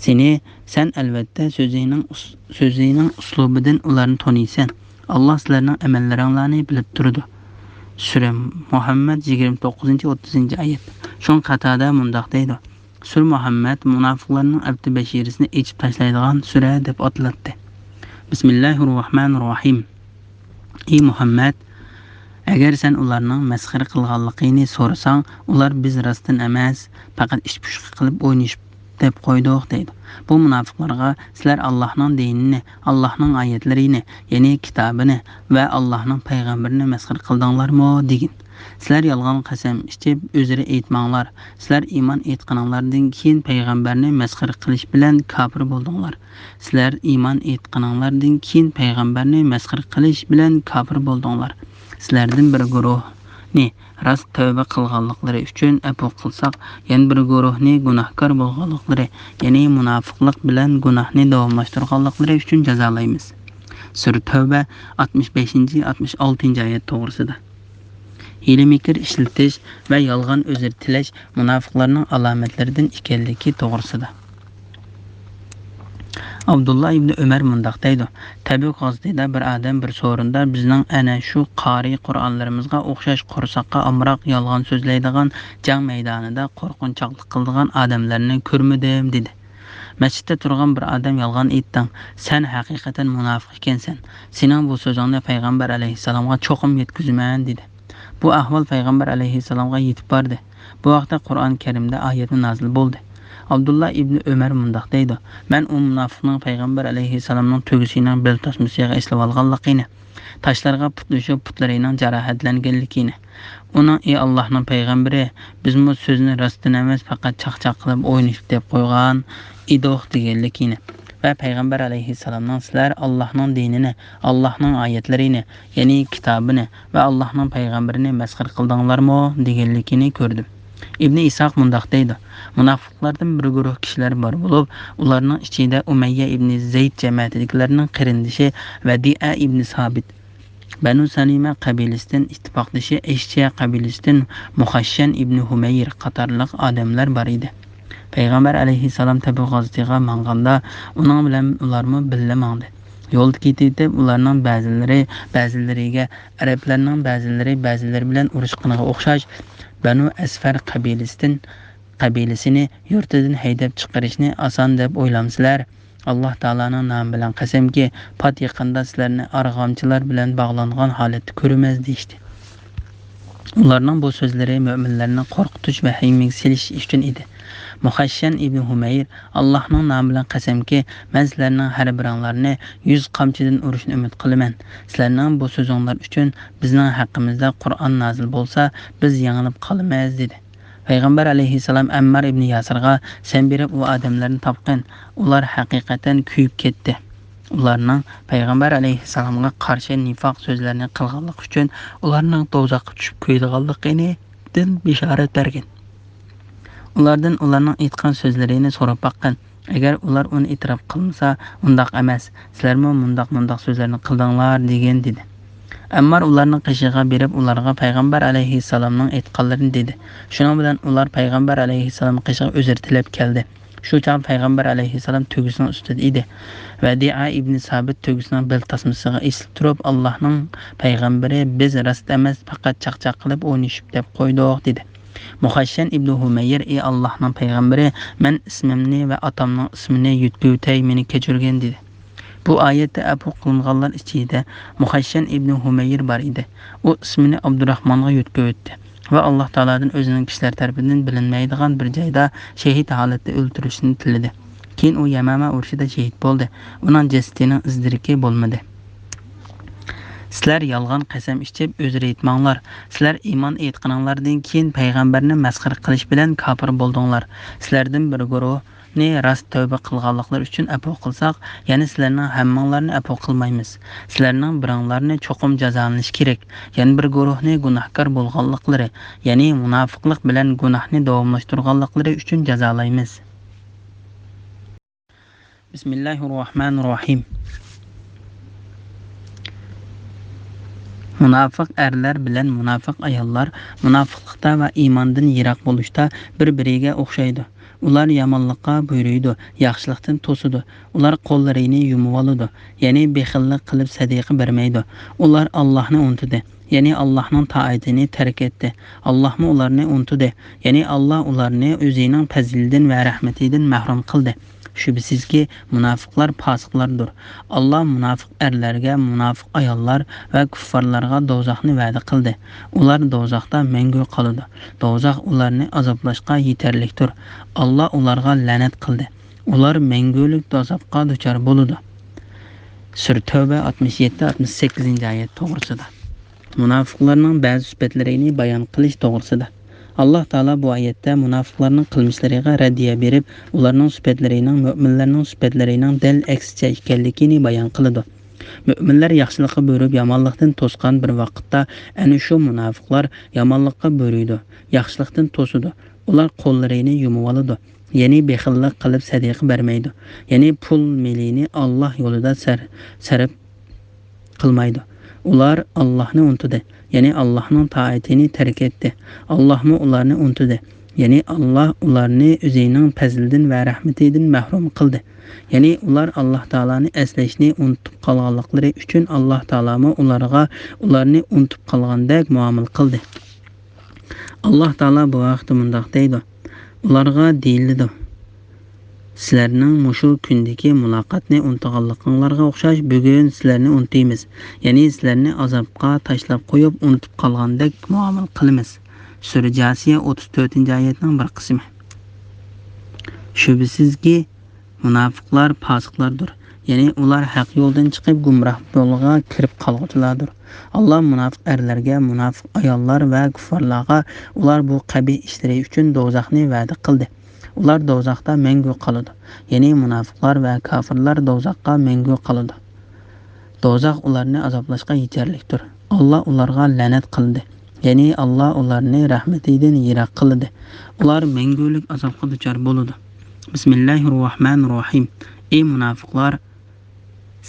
سېنى، سەن ئەلۋەتتە سۆزىنىڭ ئۇس-، سۆزىنىڭ ئۇسلۇبىدىن ئۇلارنى تونۇيسەن. ئاللاھ سىلەرنىڭ ئەمەللىرىڭلارنى بىلىپ تۇرىدۇ. سۈرە مۇھەممەد، يىگىرمە توققۇزىنچى، ئوتتۇزىنچى ئايەت. شۇڭا قاتادە مۇنداق دەيدۇ: سۈرە مۇھەممەد مۇناپىقلارنىڭ ئەپتى بەشىرىسىنى ئېچىپ تاشلايدىغان سۈرە دەپ ئاتىلاتتى. بىسمىللاھىررەھمانىررەھىم. ئى مۇھەممەد، ئەگەر سەن ئۇلارنىڭ مەسخىرە قىلغانلىقىنى سورىساڭ، ئۇلار: بىز راستتىن ئەمەس، پەقەت ئىچ پۇشۇقى قىلىپ ئوينىشىپ دەپ قويدۇق، دەيدۇ. بۇ مۇناپىقلارغا: سىلەر ئاللاھنىڭ دىنىنى، ئاللاھنىڭ ئايەتلىرىنى، يەنى كىتابىنى ۋە ئاللاھنىڭ پەيغەمبىرىنى مەسخىرە قىلدىڭلارمۇ؟ دېگىن. سىلەر يالغان قەسەم ئىچىپ ئۆزرە ئېيتماڭلار. سىلەر ئىمان ئېيتقىنىڭلاردىن كېيىن پەيغەمبەرنى مەسخىرە قىلىش بىلەن كاپىر بولدۇڭلار. سىلەر ئىمان ئېيتقىنىڭلاردىن كېيىن پەيغەمبەرنى مەسخىرە قىلىش بىلەن كاپىر بولدۇڭلار. سىلەردىن بىر گۇرۇھنى راست تەۋبە قىلغانلىقلىرى ئۈچۈن ئەپۇ قىلساق، يەنە بىر گۇرۇھنى گۇناھكار بولغانلىقلىرى، يەنى مۇناپىقلىق بىلەن گۇناھنى داۋاملاشتۇرغانلىقلىرى ئۈچۈن جازالايمىز. سۈرە تەۋبە، ئاتمىش بەشىنچى، ئاتمىش ئالتىنچى ئايەت توغرىسىدا. ھىيلە-مىكىر ئىشلىتىش ۋە يالغان ئۆزرە تىلەش مۇناپىقلارنىڭ ئالامەتلىرىدىن ئىكەنلىكى توغرىسىدا. ئابدۇللا ئىبنى ئۆمەر مۇنداق دەيدۇ: تەبۈك غازىتىدا بىر ئادەم بىر سورۇندا بىزنىڭ ئەنە شۇ قارىي قۇرئانلىرىمىزغا ئوخشاش قورساققا ئامراق، يالغان سۆزلەيدىغان، جەڭ مەيدانىدا قورقۇنچاقلىق قىلىدىغان ئادەملەرنى كۆرمىدىم، دېدى. مەسچىتتە تۇرغان بىر ئادەم: يالغان ئېيتتىڭ، سەن ھەقىقەتەن مۇناپىق ئىكەنسەن، سېنىڭ بۇ سۆزۈڭنى پەيغەمبەر ئەلەيھىسسالامغا چوقۇم يەتكۈزىمەن، دېدى. بۇ ئەھۋال پەيغەمبەر ئەلەيھىسسالامغا يېتىپ باردى. بۇ ھەقتە قۇرئان كەرىمدە ئايەتمۇ نازىل بولدى. ئابدۇللا ئىبنى ئۆمەر مۇنداق دەيدۇ، مەن ئۇ مۇناپىقنىڭ پەيغەمبەر ئەلەيھىسسالامنىڭ تۆگىسىنىڭ بېلى تاسمىسىغا ئېسىلىۋالغانلىقىنى، تاشلارغا پۇتلىشىپ پۇتلىرىنىڭ جاراھەتلەنگەنلىكىنى، ئۇنىڭ «ئى ئاللاھنىڭ پەيغەمبىرى، بىزمۇ سۆزنى راستتىن ئەمەس، پەقەت چاقچاق قىلىپ ئوينىشىپ دەپ قويغان ئىدۇق» دېگەنلىكىنى ۋە پەيغەمبەر ئەلەيھىسسالامنىڭ «سىلەر ئاللاھنىڭ دىنىنى، ئاللاھنىڭ ئايەتلىرىنى، يەنى كىتابىنى ۋە ئاللاھنىڭ پەيغەمبىرىنى مەسخىرە قىلدىڭلارمۇ؟» دېگەنلىكىنى كۆردۈم. ئىبنى ئىسھاق مۇنداق دەيدۇ، مۇناپىقلاردىن بىر گۇرۇھ كىشىلەر بار بولۇپ، ئۇلارنىڭ ئىچىدە ئۇمەييە ئىبنى زەيد جەمەتىدىكىلەرنىڭ قېرىندىشى ۋەدىئە ئىبنى سابىت، بەنۇ سەلىمە قەبىلىسىدىن ئىتتىپاقدىشى ئەشجە قەبىلىسىدىن مۇخەششەن ئىبنى ھۇمەير قاتارلىق ئادەملەر بار ئىدى. پەيغەمبەر ئەلەيھىسسالام تەبۇك غازىتىغا ماڭغاندا، ئۇنىڭ بىلەن ئۇلارمۇ بىللە ماڭدى. يولدا كېتىۋېتىپ، ئۇلارنىڭ بەزىلىرى بەزىلىرىگە، ئەرەبلەرنىڭ بەزىلىرى بەزىلىرى بىلەن ئۇرۇشقىنىغا ئوخشاش، بەنۇ ئەسفەر قەبىلىسىدىن، قەبىلىسىنى يۇرتىدىن ھەيدەپ چىقىرىشنى ئاسان دەپ ئويلامسىلەر؟ ئاللاھ تائالانىڭ نامى بىلەن قەسەمكى، پات يېقىندا سىلەرنى ئارغامچىلار بىلەن باغلانغان ھالەتتە كۆرىمىز، دېيىشتى. ئۇلارنىڭ بۇ سۆزلىرى مۆمىنلەرنى قورقۇتۇش ۋەھىمىگە سېلىش ئۈچۈن ئىدى. مۇخەششەن ئىبنى ھۇمەير، ئاللاھنىڭ نامى بىلەن قەسەمكى، مەن سىلەرنىڭ ھەر بىرىڭلارنى يۈز قامچىدىن ئۇرۇشنى ئۈمىد قىلىمەن. سىلەرنىڭ بۇ سۆزۈڭلار ئۈچۈن بىزنىڭ ھەققىمىزدە قۇرئان نازىل بولسا، بىز يېڭىلىپ قالىمىز، دېدى. پەيغەمبەر ئەلەيھىسسالام ئەممار ئىبنى ياسىرغا، سەن بېرىپ ئۇ ئادەملەرنى تاپقىن، ئۇلار ھەقىقەتەن كۆيۈپ كەتتى. ئۇلارنىڭ پەيغەمبەر ئەلەيھىسسالامغا قارشى نىفاق سۆزلەرنى قىلغانلىقى ئۈچۈن ئۇلارنىڭ دوزاخقا چۈشۈپ كۆيىدىغانلىقىدىن بېشارەت بەرگىن. ئۇلاردىن ئۇلارنىڭ ئېيتقان سۆزلىرىنى سوراپ باققىن. ئەگەر ئۇلار ئۇنى ئېتىراپ قىلمىسا، ئۇنداق ئەمەس، سىلەرمۇ مۇنداق-مۇنداق سۆزلەرنى قىلدىڭلار، دېگىن، دېدى. ئەممار ئۇلارنىڭ قېشىغا بېرىپ، ئۇلارغا پەيغەمبەر ئەلەيھىسسالامنىڭ ئېيتقانلىرىنى دېدى. شۇنىڭ بىلەن ئۇلار پەيغەمبەر ئەلەيھىسسالامنىڭ قېشىغا ئۆزرە تىلەپ كەلدى. شۇ چاغدا پەيغەمبەر ئەلەيھىسسالام تۆگىسىنىڭ ئۈستىدە ئىدى. ۋەدىئە ئىبنى سابىت تۆگىسىنىڭ بېلى تاسمىسىغا ئېسىلىپ تۇرۇپ، ئاللاھنىڭ پەيغەمبىرى، بىز راست ئەمەس، پەقەت چاقچاق قىلىپ ئوينىشىپ دەپ قويدۇق، دېدى. مۇخەششەن ئىبنى ھۇمەير، ئى ئاللاھنىڭ پەيغەمبىرى، مەن ئىسمىمنى ۋە ئاتامنىڭ ئىسمىنى يۆتكىۋېتەي، مېنى كەچۈرگىن، دېدى. بۇ ئايەتتە ئەپۇ قىلىنغانلار ئىچىدە مۇخەششەن ئىبنى ھۇمەير بار ئىدى. ئۇ ئىسمىنى ئابدۇراھمانغا يۆتكىۋەتتى ۋە ئاللاھ تائالادىن ئۆزىنىڭ كىشىلەر تەرىپىدىن بىلىنمەيدىغان بىر جايدا شېھىت ھالەتتە ئۆلتۈرۈلۈشىنى تىلىدى. كېيىن ئۇ يەمامە ئۇرۇشىدا شېھىت بولدى. ئۇنىڭ جەسىتىنىڭ ئىز-دېرىكى بولمىدى. سىلەر يالغان قەسەم ئىچىپ ئۆزرە يىتماڭلار. سىلەر ئىمان ئېيتقىنىڭلاردىن كېيىن پەيغەمبەرنى مەسخىرە قىلىش بىلەن كاپىر بولدۇڭلار. سىلەردىن بىر گۇرۇھ نى راست تەۋبە قىلغانلىقلىرى ئۈچۈن ئەپۇ قىلساق، يەنى سىلەرنىڭ ھەممىڭلارنى ئەپۇ قىلمايمىز. سىلەرنىڭ بىرىڭلارنى چوقۇم جازالىنىشى كېرەك. يەنە بىر گۇرۇھنى گۇناھكار بولغانلىقلىرى، يەنى مۇناپىقلىق بىلەن گۇناھنى داۋاملاشتۇرغانلىقلىرى ئۈچۈن جازالايمىز. بىسمىللاھىررەھمانىررەھىم. مۇناپىق ئەرلەر بىلەن مۇناپىق ئاياللار مۇناپىقلىقتا ۋە ئىماندىن يىراق بولۇشتا بىر-بىرىگە ئوخشايدۇ. ئۇلار يامانلىققا بۇيرۇيدۇ، ياخشىلىقتىن توسىدۇ. ئۇلار قوللىرىنى يۇمۇۋالىدۇ، يەنى بېخىللىق قىلىپ سەدىقە بەرمەيدۇ. ئۇلار ئاللاھنى ئۇنتۇدى، يەنى ئاللاھنىڭ تائىتىنى تەرك ئەتتى. ئاللاھمۇ ئۇلارنى ئۇنتۇدى، يەنى ئاللاھ ئۇلارنى ئۆزىنىڭ پەزلىدىن ۋە رەھمىتىدىن مەھرۇم قىلدى. شۈبھىسىزكى، مۇناپىقلار پاسىقلاردۇر. ئاللاھ مۇناپىق ئەرلەرگە، مۇناپىق ئاياللار ۋە كۇففارلارغا دوزاخنى ۋەدە قىلدى. ئۇلار دوزاختا مەڭگۈ قالىدۇ. دوزاخ ئۇلارنى ئازابلاشقا يېتەرلىكتۇر. ئاللاھ ئۇلارغا لەنەت قىلدى. ئۇلار مەڭگۈلۈك ئازابقا دۇچار بولىدۇ. سۈرە تەۋبە ئاتمىش يەتتە، ئاتمىش سەككىزىنچى ئايەت توغرىسىدا. مۇناپىقلارنىڭ بەزى سۈپەتلىرىنى بايان قىلىش توغرىسىدا. ئاللاھ تائالا بۇ ئايەتتە مۇناپىقلارنىڭ قىلمىشلىرىغا رەددىيە بېرىپ، ئۇلارنىڭ سۈپەتلىرىنىڭ مۆمىنلەرنىڭ سۈپەتلىرىنىڭ دەل ئەكسىچە ئىكەنلىكىنى بايان قىلىدۇ. مۆمىنلەر ياخشىلىققا بۇيرۇپ، يامانلىقتىن توسقان بىر ۋاقىتتا، ئەنە شۇ مۇناپىقلار يامانلىققا بۇيرۇيدۇ، ياخشىلىقتىن توسىدۇ. ئۇلار قوللىرىنى يۇمۇۋالىدۇ، يەنى بېخىللىق قىلىپ سەدىقە بەرمەيدۇ، يەنى پۇل مېلىنى ئاللاھ يولىدا سەر-، سەرپ قىلمايدۇ. ئۇلار ئاللاھنى ئۇنتۇدى، يەنى ئاللاھنىڭ تائىتىنى تەرك ئەتتى. ئاللاھمۇ ئۇلارنى ئۇنتۇدى، يەنى ئاللاھ ئۇلارنى ئۆزىنىڭ پەزلىدىن ۋە رەھمىتىدىن مەھرۇم قىلدى. يەنى ئۇلار ئاللاھ تائالانى ئەسلەشنى ئۇنتۇپ قالغانلىقلىرى ئۈچۈن ئاللاھ تائالامۇ ئۇلارغا ئۇلارنى ئۇنتۇپ قالغاندەك مۇئامىلە قىلدى. ئاللاھ تائالا بۇ ھەقتە مۇنداق دەيدۇ، ئۇلارغا دېيىلىدۇ، سىلەرنىڭ مۇشۇ كۈندىكى مۇلاقاتنى ئۇنتۇغانلىقىڭلارغا ئوخشاش بۈگۈن سىلەرنى ئۇنتۇيمىز، يەنى سىلەرنى ئازابقا تاشلاپ قويۇپ ئۇنتۇپ قالغاندەك مۇئامىلە قىلىمىز. سۈرە جاسىيە ئوتتۇز تۆتىنچى ئايەتنىڭ بىر قىسمى. شۈبھىسىزكى، مۇناپىقلار پاسىقلاردۇر. يەنى ئۇلار ھەق يولدىن چىقىپ، گۇمراھ يولغا كىرىپ قالغۇچىلاردۇر. ئاللا مۇناپىق ئەرلەرگە، مۇناپىق ئاياللار ۋە كۇففارلارغا ئۇلار بۇ قەبىھ ئىشلىرى ئۈچۈن دوزاخنى ۋەدە قىلدى. ئۇلار دوزاختا مەڭگۈ قالىدۇ. يەنى مۇناپىقلار ۋە كاپىرلار دوزاخقا مەڭگۈ قالىدۇ. دوزاخ ئۇلارنى ئازابلاشقا يېتەرلىكتۇر. ئاللا ئۇلارغا لەنەت قىلدى. يەنى ئاللا ئۇلارنى رەھمىتىدىن يىراق قىلدى. ئۇلار مەڭگۈلۈك ئازابقا دۇچار بولىدۇ. بىسمىللاھىررەھمانىررەھىم. ئەي مۇناپىقلار،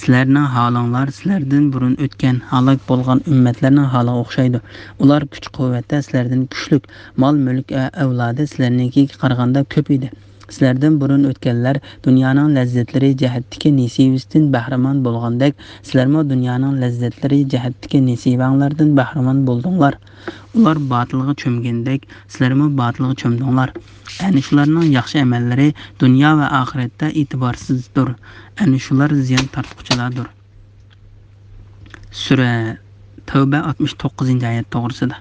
سىلەرنىڭ ھالىڭلار سىلەردىن بۇرۇن ئۆتكەن، ھالاك بولغان ئۈممەتلەرنىڭ ھالىغا ئوخشايدۇ. ئۇلار كۈچ-قۇۋۋەتتە سىلەردىن كۈچلۈك، مال-مۈلۈك ۋە ئەۋلادى سىلەرنىڭكىگە قارىغاندا كۆپ ئىدى. سىلەردىن بۇرۇن ئۆتكەنلەر دۇنيانىڭ لەززەتلىرى جەھەتتىكى نېسىۋىسىدىن بەھرىمەن بولغاندەك، سىلەرمۇ دۇنيانىڭ لەززەتلىرى جەھەتتىكى نېسىۋەڭلاردىن بەھرىمەن بولدۇڭلار. ئۇلار باتىلغا چۆمگەندەك، سىلەرمۇ باتىلغا چۆمدۈڭلار. ئەنە شۇلارنىڭ ياخشى ئەمەللىرى دۇنيا ۋە ئاخىرەتتە ئېتىبارسىزدۇر. ئەنە شۇلار زىيان تارتقۇچىلاردۇر. سۈرە تەۋبە ئاتمىش توققۇزىنچى ئايەت توغرىسىدا.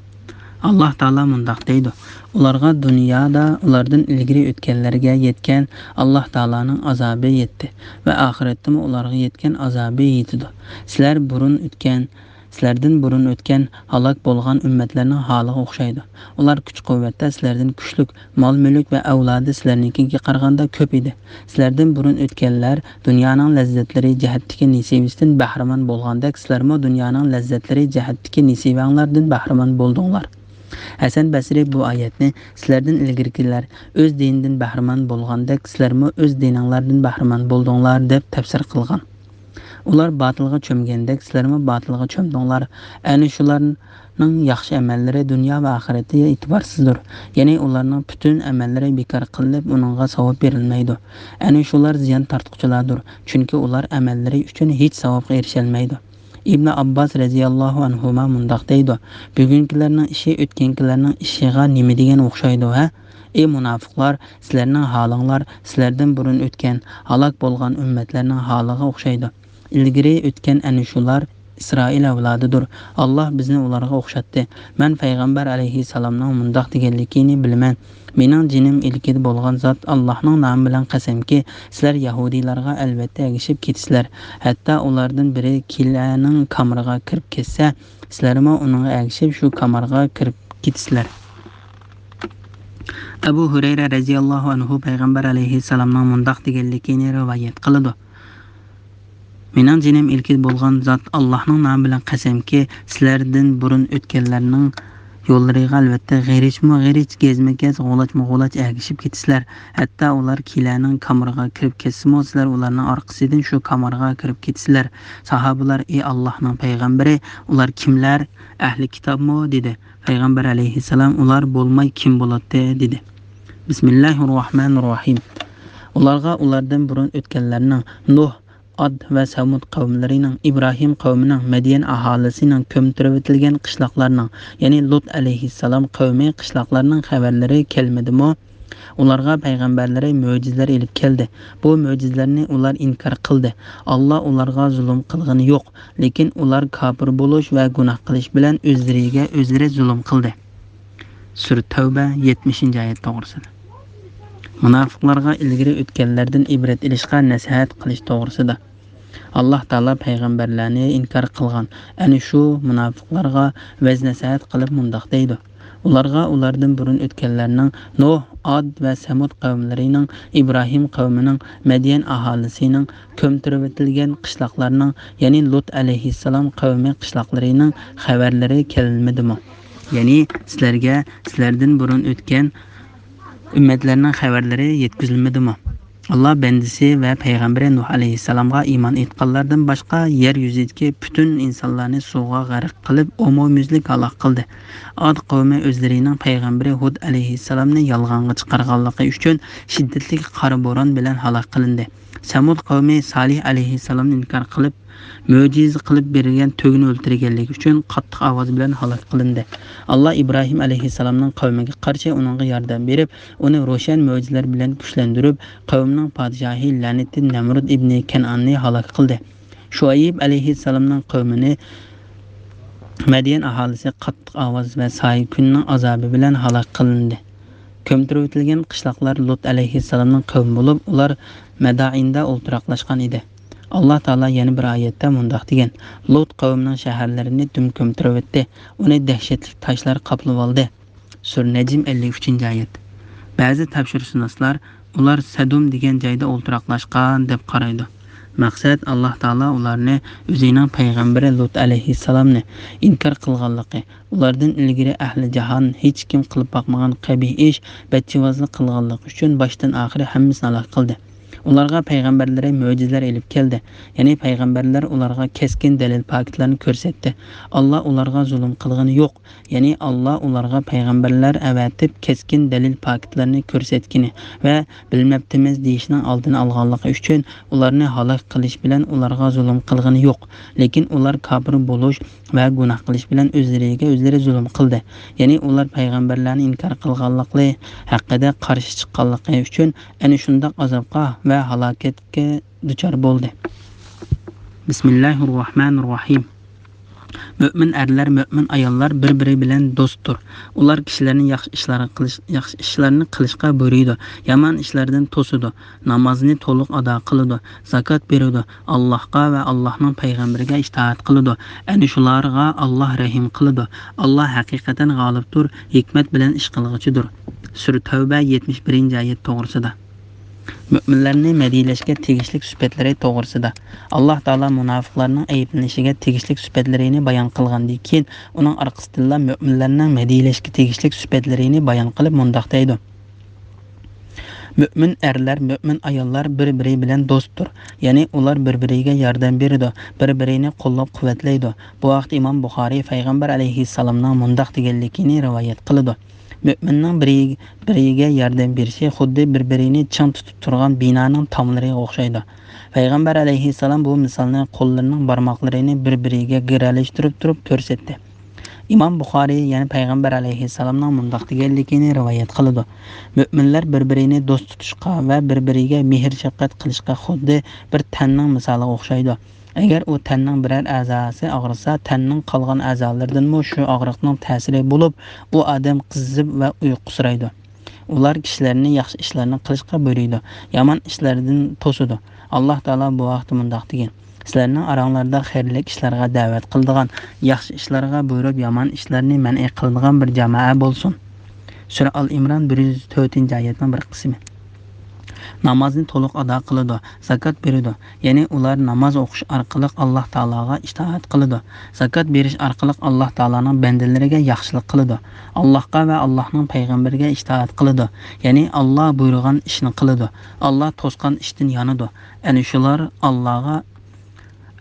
ئاللا تائالا مۇنداق دەيدۇ: ئۇلارغا دۇنيادا ئۇلاردىن ئىلگىرى ئۆتكەنلەرگە يەتكەن ئاللا تائالانىڭ ئازابى يەتتى ۋە ئاخىرەتتىمۇ ئۇلارغا يەتكەن ئازابى يېتىدۇ. سىلەر بۇرۇن ئۆتكەن، سىلەردىن بۇرۇن ئۆتكەن ھالاك بولغان ئۈممەتلەرنىڭ ھالىغا ئوخشايدۇ. ئۇلار كۈچ-قۇۋۋەتتە سىلەردىن كۈچلۈك، مال-مۈلۈك ۋە ئەۋلادى سىلەرنىڭكىگە قارىغاندا كۆپ ئىدى. سىلەردىن بۇرۇن ئۆتكەنلەر دۇنيانىڭ لەززەتلىرى جەھەتتىكى نېسىۋىسىدىن بەھرىمەن بولغاندەك، سىلەرمۇ دۇنيانىڭ لەززەتلىرى جەھەتتىكى نېسىۋەڭلاردىن بەھرىمەن بولدۇڭلار. ھەسەن بەسرى بۇ ئايەتنى سىلەردىن ئىلگىرىكىلەر ئۆز دىنىدىن بەھرىمەن بولغاندەك، سىلەرمۇ ئۆز دىنىڭلاردىن بەھرىمەن بولدۇڭلار، دەپ تەپسىر قىلغان. ئۇلار باتىلغا چۆمگەندەك، سىلەرمۇ باتىلغا چۆمدۈڭلار. ئەنە شۇلارنىڭ ياخشى ئەمەللىرى دۇنيا ۋە ئاخىرەتتە ئېتىبارسىزدۇر. يەنى ئۇلارنىڭ پۈتۈن ئەمەللىرى بىكار قىلىنىپ، ئۇنىڭغا ساۋاب بېرىلمەيدۇ. ئەنە شۇلار زىيان تارتقۇچىلاردۇر، چۈنكى ئۇلار ئەمەللىرى ئۈچۈن ھېچ ساۋابقا ئېرىشەلمەيدۇ. ئىبنى ئابباس رەزىياللاھۇ ئەنھۇما مۇنداق دەيدۇ: بۈگۈنكىلەرنىڭ ئىشى ئۆتكەنكىلەرنىڭ ئىشىغا نېمە دېگەن ئوخشايدۇ، ھە؟ ئى مۇناپىقلار، سىلەرنىڭ ھالىڭلار سىلەردىن بۇرۇن ئۆتكەن، ھالاك بولغان ئۈممەتلەرنىڭ ھالىغا ئوخشايدۇ. ئىلگىرى ئۆتكەن ئەنە شۇلار ئىسرائىل ئەۋلادىدۇر. ئاللا بىزنى ئۇلارغا ئوخشاتتى. مەن پەيغەمبەر ئەلەيھىسسالامنىڭ مۇنداق دېگەنلىكىنى بىلىمەن: مېنىڭ جېنىم ئىلكىدە بولغان زات، ئاللانىڭ نامى بىلەن قەسەمكى، سىلەر يەھۇدىيلارغا ئەلۋەتتە ئەگىشىپ كېتىسىلەر. ھەتتا ئۇلاردىن بىرى كىلەنىڭ كامىرىغا كىرىپ كەتسە، سىلەرمۇ ئۇنىڭغا ئەگىشىپ شۇ كامارغا كىرىپ كېتىسىلەر. ئەبۇ ھۇرەيرە رەزىياللاھۇ ئەنھۇ پەيغەمبەر ئەلەيھىسسالامنىڭ مۇنداق دېگەنلىكىنى رىۋايەت قىلىدۇ: مېنىڭ جېنىم ئىلكىدە بولغان زات، ئاللاھنىڭ نامى بىلەن قەسەمكى، سىلەردىن بۇرۇن ئۆتكەنلەرنىڭ يوللىرىغا ئەلۋەتتە غېرىچمۇ غېرىچ، گەزمۇ گەز، غۇلاچمۇ غۇلاچ ئەگىشىپ كېتىسىلەر. ھەتتا ئۇلار كىلەنىڭ كامىرىغا كىرىپ كەتسىمۇ، سىلەر ئۇلارنىڭ ئارقىسىدىن شۇ كامارغا كىرىپ كېتىسىلەر. ساھابىلار: ئى ئاللاھنىڭ پەيغەمبىرى، ئۇلار كىملەر؟ ئەھلى كىتابمۇ؟ دېدى. پەيغەمبەر ئەلەيھىسسالام: ئۇلار بولماي كىم بولاتتى؟ دېدى. بىسمىللاھىررەھمانىررەھىم. ئۇلارغا ئۇلاردىن بۇرۇن ئۆتكەنلەرنىڭ نۇھ، ئاد ۋە سەمۇد قەۋملىرىنىڭ، ئىبراھىم قەۋمىنىڭ، مەديەن ئاھالىسىنىڭ، كۆمتۈرۈۋېتىلگەن قىشلاقلارنىڭ، يەنى لۇت ئەلەيھىسسالام قەۋمى قىشلاقلارنىڭ خەۋەرلىرى كەلمىدىمۇ؟ ئۇلارغا پەيغەمبەرلىرى مۆجىزىلەر ئېلىپ كەلدى. بۇ مۆجىزىلەرنى ئۇلار ئىنكار قىلدى. ئاللا ئۇلارغا زۇلۇم قىلغىنى يوق، لېكىن ئۇلار كاپىر بولۇش ۋە گۇناھ قىلىش بىلەن ئۆزلىرىگە ئۆزلىرى زۇلۇم قىلدى. سۈرە تەۋبە، يەتمىشىنچى ئايەت توغرىسىدا. مۇناپىقلارغا ئىلگىرى ئۆتكەنلەردىن ئىبرەت ئېلىشقا نەسىھەت قىلىش توغرىسىدا. ئاللا تائالا پەيغەمبەرلەرنى ئىنكار قىلغان ئەنە شۇ مۇناپىقلارغا ۋەز-نەسىھەت قىلىپ مۇنداق دەيدۇ: ئۇلارغا ئۇلاردىن بۇرۇن ئۆتكەنلەرنىڭ نۇھ، ئاد ۋە سەمۇد قەۋملىرىنىڭ، ئىبراھىم قەۋمىنىڭ، مەديەن ئاھالىسىنىڭ، كۆمتۈرۈۋېتىلگەن قىشلاقلارنىڭ، يەنى لۇت ئەلەيھىسسالام قەۋمى قىشلاقلىرىنىڭ خەۋەرلىرى كەلمىدىمۇ؟ يەنى سىلەرگە سىلەردىن بۇرۇن ئۆتكەن ئۈممەتلەرنىڭ خەۋەرلىرى يەتكۈزۈلمىدىمۇ؟ ئاللا بەندىسى ۋە پەيغەمبىرى نۇھ ئەلەيھىسسالامغا ئىمان ئېيتقانلاردىن باشقا يەر يۈزىدىكى پۈتۈن ئىنسانلارنى سۇغا غەرق قىلىپ، ئومۇميۈزلۈك ھالاك قىلدى. ئاد قەۋمى ئۆزلىرىنىڭ پەيغەمبىرى ھۇد ئەلەيھىسسالامنى يالغانغا چىقارغانلىقى ئۈچۈن شىددەتلىك قارا بوران بىلەن ھالاك قىلىندى. سەمۇد قەۋمى سالىھ ئەلەيھىسسالامنى ئىنكار قىلىپ، مۆجىزە قىلىپ بېرىلگەن تۆگىنى ئۆلتۈرگەنلىكى ئۈچۈن قاتتىق ئاۋاز بىلەن ھالاك قىلىندى. ئاللا ئىبراھىم ئەلەيھىسسالامنىڭ قەۋمىگە قارشى ئۇنىڭغا ياردەم بېرىپ، ئۇنى روشەن مۆجىزىلەر بىلەن كۈچلەندۈرۈپ، قەۋمىنىڭ پادىشاھى لەنىتى نەمرۇد ئىبنى كەنئاننى ھالاك قىلدى. شۇئەيب ئەلەيھىسسالامنىڭ قەۋمىنى مەديەن ئاھالىسى قاتتىق ئاۋاز ۋە سايە كۈننىڭ ئازابى بىلەن ھالاك قىلىندى. كۆمتۈرۈۋېتىلگەن قىشلاقلار لۇت ئەلەيھىسسالامنىڭ قەۋمى بولۇپ، ئۇلار مەدائىندا ئولتۇراقلاشقان ئىدى. ئاللا تائالا يەنە بىر ئايەتتە مۇنداق دېگەن: لۇت قەۋمىنىڭ شەھەرلىرىنى دۈم كۆمتۈرۈۋەتتى، ئۇنى دەھشەتلىك تاشلار قاپلىۋالدى. سۈرە نەجم، ئەللىك ئۈچىنچى ئايەت. بەزى تەپسىرشۇناسلار ئۇلار سەدۇم دېگەن جايدا ئولتۇراقلاشقان دەپ قارايدۇ. مەقسەت، ئاللا تائالا ئۇلارنى ئۆزىنىڭ پەيغەمبىرى لۇت ئەلەيھىسسالامنى ئىنكار قىلغانلىقى، ئۇلاردىن ئىلگىرى ئەھلى جاھان ھېچكىم قىلىپ باقمىغان قەبىھ ئىش، بەتچىۋازلىق قىلغانلىقى ئۈچۈن باشتىن ئاخىرى ھەممىسىنى ھالاك قىلدى. ئۇلارغا پەيغەمبەرلىرى مۆجىزىلەر ئېلىپ كەلدى. يەنى پەيغەمبەرلەر ئۇلارغا كەسكىن دەلىل پاكىتلارنى كۆرسەتتى. ئاللا ئۇلارغا زۇلۇم قىلغىنى يوق. يەنى ئاللا ئۇلارغا پەيغەمبەرلەر ئەۋەتىپ، كەسكىن دەلىل پاكىتلارنى كۆرسەتكىنى ۋە بىلمەپتىمىز دېيىشنىڭ ئالدىنى ئالغانلىقى ئۈچۈن ئۇلارنى ھالاك قىلىش بىلەن ئۇلارغا زۇلۇم قىلغىنى يوق. لېكىن ئۇلار كاپىر بولۇش ۋە گۇناھ قىلىش بىلەن ئۆزلىرىگە ئۆزلىرى زۇلۇم قىلدى. يەنى ئۇلار پەيغەمبەرلەرنى ئىنكار قىلغانلىقى ھەققىدە قارشى چىققانلىقى ئۈچۈن ئەنە شۇنداق ئازابقا ۋە ھالاكەتكە دۇچار بولدى. بىسمىللاھىررەھمانىررەھىم. مۆمىن ئەرلەر، مۆمىن ئاياللار بىر-بىرى بىلەن دوستتۇر. ئۇلار كىشىلەرنى ياخشى ئىشلارغا قىلىش، ياخشى ئىشلارنى قىلىشقا بۇيرۇيدۇ، يامان ئىشلاردىن توسىدۇ، نامازنى تولۇق ئادا قىلىدۇ، زاكات بېرىدۇ، ئاللاھقا ۋە ئاللاھنىڭ پەيغەمبىرىگە ئىتائەت قىلىدۇ. ئەنە شۇلارغا ئاللاھ رەھىم قىلىدۇ. ئاللاھ ھەقىقەتەن غالىبتۇر، ھېكمەت بىلەن ئىش قىلغۇچىدۇر. سۈرە تەۋبە، يەتمىش بىرىنچى ئايەت توغرىسىدا. مۆمىنلەرنى مەدھىيەلەشكە تېگىشلىك سۈپەتلىرى توغرىسىدا. ئاللاھ تائالا مۇناپىقلارنىڭ ئەيىبلىنىشىگە تېگىشلىك سۈپەتلىرىنى بايان قىلغاندىن كېيىن، ئۇنىڭ ئارقىسىدىنلا مۆمىنلەرنىڭ مەدھىيەلەشكە تېگىشلىك سۈپەتلىرىنى بايان قىلىپ مۇنداق دەيدۇ: مۆمىن ئەرلەر، مۆمىن ئاياللار بىر-بىرى بىلەن دوستتۇر. يەنى ئۇلار بىر-بىرىگە ياردەم بېرىدۇ، بىر-بىرىنى قوللاپ-قۇۋۋەتلەيدۇ. بۇ ھەقتە ئىمام بۇخارىي پەيغەمبەر ئەلەيھىسسالامنىڭ مۇنداق دېگەنلىكىنى رىۋايەت قىلىدۇ: مۆمىننىڭ بىرى-، بىرىگە ياردەم بېرىشى خۇددى بىر-بىرىنى چىڭ تۇتۇپ تۇرغان بىنانىڭ تاملىرىغا ئوخشايدۇ. پەيغەمبەر ئەلەيھىسسالام بۇ مىسالنى قوللىرىنىڭ بارماقلىرىنى بىر-بىرىگە گىرەلەشتۈرۈپ تۇرۇپ كۆرسەتتى. ئىمام بۇخارىي يەنە پەيغەمبەر ئەلەيھىسسالامنىڭ مۇنداق دېگەنلىكىنى رىۋايەت قىلىدۇ: مۆمىنلەر بىر-بىرىنى دوست تۇتۇشقا ۋە بىر-بىرىگە مېھىر-شەپقەت قىلىشقا خۇددى بىر تەننىڭ مىسالىغا ئوخشايدۇ. ئەگەر ئۇ تەننىڭ بىرەر ئەزاسى ئاغرىسا، تەننىڭ قالغان ئەزالىرىدىنمۇ شۇ ئاغرىقنىڭ تەسىرى بولۇپ، ئۇ ئادەم قىزىپ ۋە ئۇيقۇسىرايدۇ. ئۇلار كىشىلەرنى ياخشى ئىشلارنى قىلىشقا بۇيرۇيدۇ، يامان ئىشلاردىن توسىدۇ. ئاللاھ تائالا بۇ ھەقتە مۇنداق دېگەن: سىلەرنىڭ ئاراڭلاردا خەيرلىك ئىشلارغا دەۋەت قىلىدىغان، ياخشى ئىشلارغا بۇيرۇپ، يامان ئىشلارنى مەنئى قىلىدىغان بىر جامائە بولسۇن. سۈرە ئال ئىمران، بىر يۈز تۆتىنچى ئايەتنىڭ بىر قىسمى. نامازنى تولۇق ئادا قىلىدۇ، زاكات بېرىدۇ. يەنى ئۇلار ناماز ئوقۇش ئارقىلىق ئاللاھ تائالاغا ئىتائەت قىلىدۇ. زاكات بېرىش ئارقىلىق ئاللاھ تائالانىڭ بەندىلىرىگە ياخشىلىق قىلىدۇ. ئاللاھقا ۋە ئاللاھنىڭ پەيغەمبىرىگە ئىتائەت قىلىدۇ. يەنى ئاللاھ بۇيرۇغان ئىشنى قىلىدۇ. ئاللاھ توسقان ئىشتىن يانىدۇ. ئەنە شۇلار ئاللاھغا،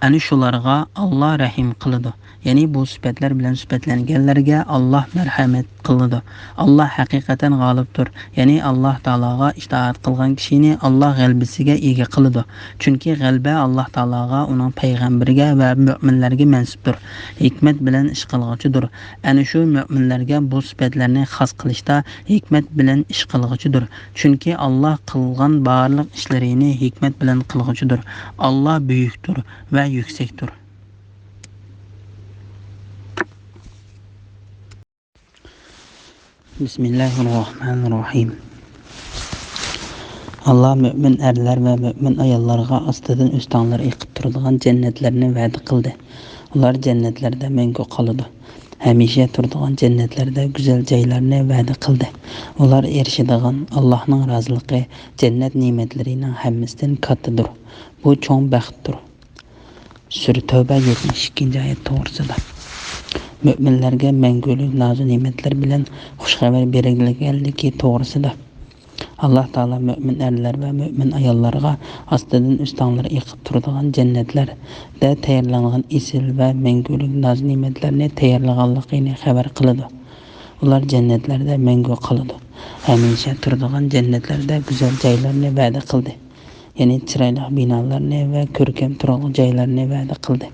ئەنە شۇلارغا ئاللاھ رەھىم قىلىدۇ. يەنى بۇ سۈپەتلەر بىلەن سۈپەتلەنگەنلەرگە ئاللاھ مەرھەمەت قىلىدۇ. ئاللاھ ھەقىقەتەن غالىبتۇر. يەنى ئاللاھ تائالاغا ئىتائەت قىلغان كىشىنى ئاللاھ غەلىبىسىگە ئىگە قىلىدۇ. چۈنكى غەلىبە ئاللاھ تائالاغا، ئۇنىڭ پەيغەمبىرىگە ۋە مۆمىنلەرگە مەنسۇپتۇر. ھېكمەت بىلەن ئىش قىلغۇچىدۇر. ئەنە شۇ مۆمىنلەرگە بۇ سۈپەتلەرنى خاس قىلىشتا ھېكمەت بىلەن ئىش قىلغۇچىدۇر. چۈنكى ئاللاھ قىلغان بارلىق ئىشلىرىنى ھېكمەت بىلەن قىلغۇچىدۇر. ئاللاھ بۈيۈكتۇر ۋە يۈكسەكتۇر. بىسمىللاھىررەھمانىررەھىم. ئاللاھ مۆمىن ئەرلەر ۋە مۆمىن ئاياللارغا ئاستىدىن ئۆستەڭلەر ئېقىپ تۇرىدىغان جەننەتلەرنى ۋەدە قىلدى. ئۇلار جەننەتلەردە مەڭگۈ قالىدۇ. ھەمىشە تۇرىدىغان جەننەتلەردە گۈزەل جايلارنى ۋەدە قىلدى. ئۇلار ئېرىشىدىغان ئاللاھنىڭ رازىلىقى جەننەت نېمەتلىرىنىڭ ھەممىسىدىن كاتتىدۇر. بۇ چوڭ بەختتۇر. سۈرە تەۋبە، يەتمىش ئىككىنچى ئايەت توغرىسىدا. مۆمىنلەرگە مەڭگۈلۈك نازۇ نېمەتلەر بىلەن خۇش خەۋەر بېرىلگەنلىكى توغرىسىدا. ئاللاھ تائالا مۆمىن ئەرلەر ۋە مۆمىن ئاياللارغا ئاستىدىن ئۆستەڭلەر ئېقىپ تۇرىدىغان جەننەتلەردە تەييارلانغان ئېسىل ۋە مەڭگۈلۈك ناز نېمەتلەرنى تەييارلىغانلىقىنى خەۋەر قىلىدۇ. ئۇلار جەننەتلەردە مەڭگۈ قالىدۇ. ھەمىشە تۇرىدىغان جەننەتلەردە گۈزەل جايلارنى ۋەدە قىلدى. يەنى چىرايلىق بىنالارنى ۋە كۆركەم تۇرالغۇ جايلارنى ۋەدە قىلدى.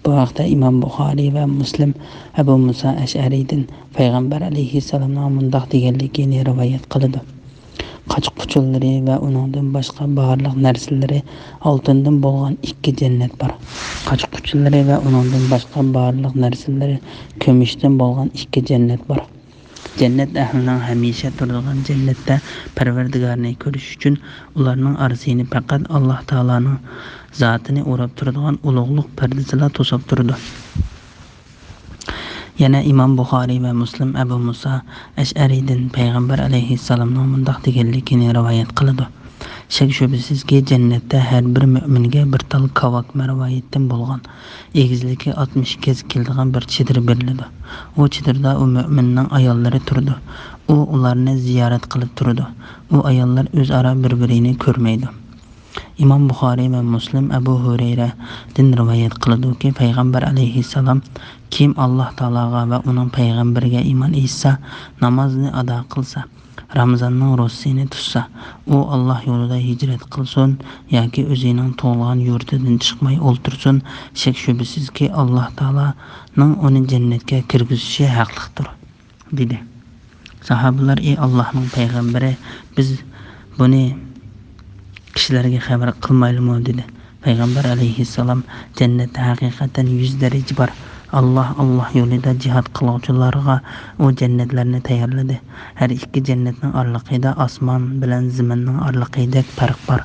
بۇ ھەقتە ئىمام بۇخارىي ۋە مۇسلىم ئەبۇ مۇسا ئەشئەرىدىن پەيغەمبەر ئەلەيھىسسالامنىڭ مۇنداق دېگەنلىكىنى رىۋايەت قىلىدۇ. قاچا-قۇچىلىرى ۋە ئۇنىڭدىن باشقا بارلىق نەرسىلىرى ئالتۇندىن بولغان ئىككى جەننەت بار. قاچا-قۇچىلىرى ۋە ئۇنىڭدىن باشقا بارلىق نەرسىلىرى كۈمۈشتىن بولغان ئىككى جەننەت بار. جەننەت ئەھلىنىڭ ھەمىشە تۇرىدىغان جەننەتتە پەرۋەردىگارىنى كۆرۈش ئۈچۈن ئۇلارنىڭ ئارىسىنى پەقەت ئاللاھ تائالانىڭ زاتىنى ئوراپ تۇرىدىغان ئۇلۇغلۇق پەردىسىلا توساپ تۇرىدۇ. يەنە ئىمام بۇخارىي ۋە مۇسلىم ئەبۇ مۇسا ئەشئەرىدىن پەيغەمبەر ئەلەيھىسسالامنىڭ مۇنداق دېگەنلىكىنى رىۋايەت قىلىدۇ: شەك-شۈبھىسىزكى، جەننەتتە ھەر بىر مۆمىنگە بىر تال كاۋاك مەرۋايىتتىن بولغان، ئېگىزلىكى ئاتمىش گەز كېلىدىغان بىر چېدىر بېرىلىدۇ. ئۇ چېدىردا ئۇ مۆمىننىڭ ئاياللىرى تۇرىدۇ. ئۇ ئۇلارنى زىيارەت قىلىپ تۇرىدۇ. ئۇ ئاياللار ئۆزئارا بىر-بىرىنى كۆرمەيدۇ. ئىمام بۇخارىي ۋە مۇسلىم ئەبۇ ھۇرەيرەدىن رىۋايەت قىلىدۇكى، پەيغەمبەر ئەلەيھىسسالام: كىم ئاللاھ تائالاغا ۋە ئۇنىڭ پەيغەمبىرىگە ئىمان ئېيتسا، نامازنى ئادا قىلسا، رامىزاننىڭ روزىسىنى تۇتسا، ئۇ ئاللاھ يولىدا ھىجرەت قىلسۇن ياكى ئۆزىنىڭ تۇغۇلغان يۇرتىدىن چىقماي ئولتۇرسۇن، شەك-شۈبھىسىزكى، ئاللاھ تائالانىڭ ئۇنى جەننەتكە كىرگۈزۈشى ھەقلىقتۇر، دېدى. ساھابىلەر: ئى ئاللاھنىڭ پەيغەمبىرى، بىز بۇنى كىشىلەرگە خەۋەر قىلمايلىمۇ؟ دېدى. پەيغەمبەر ئەلەيھىسسالام: جەننەتتە ھەقىقەتەن يۈز دەرىجە بار. ئاللاھ، ئاللاھ يولىدا جىھاد قىلغۇچىلارغا ئۇ جەننەتلەرنى تەييارلىدى. ھەر ئىككى جەننەتنىڭ ئارىلىقىدا ئاسمان بىلەن زېمىننىڭ ئارىلىقىدەك پەرق بار.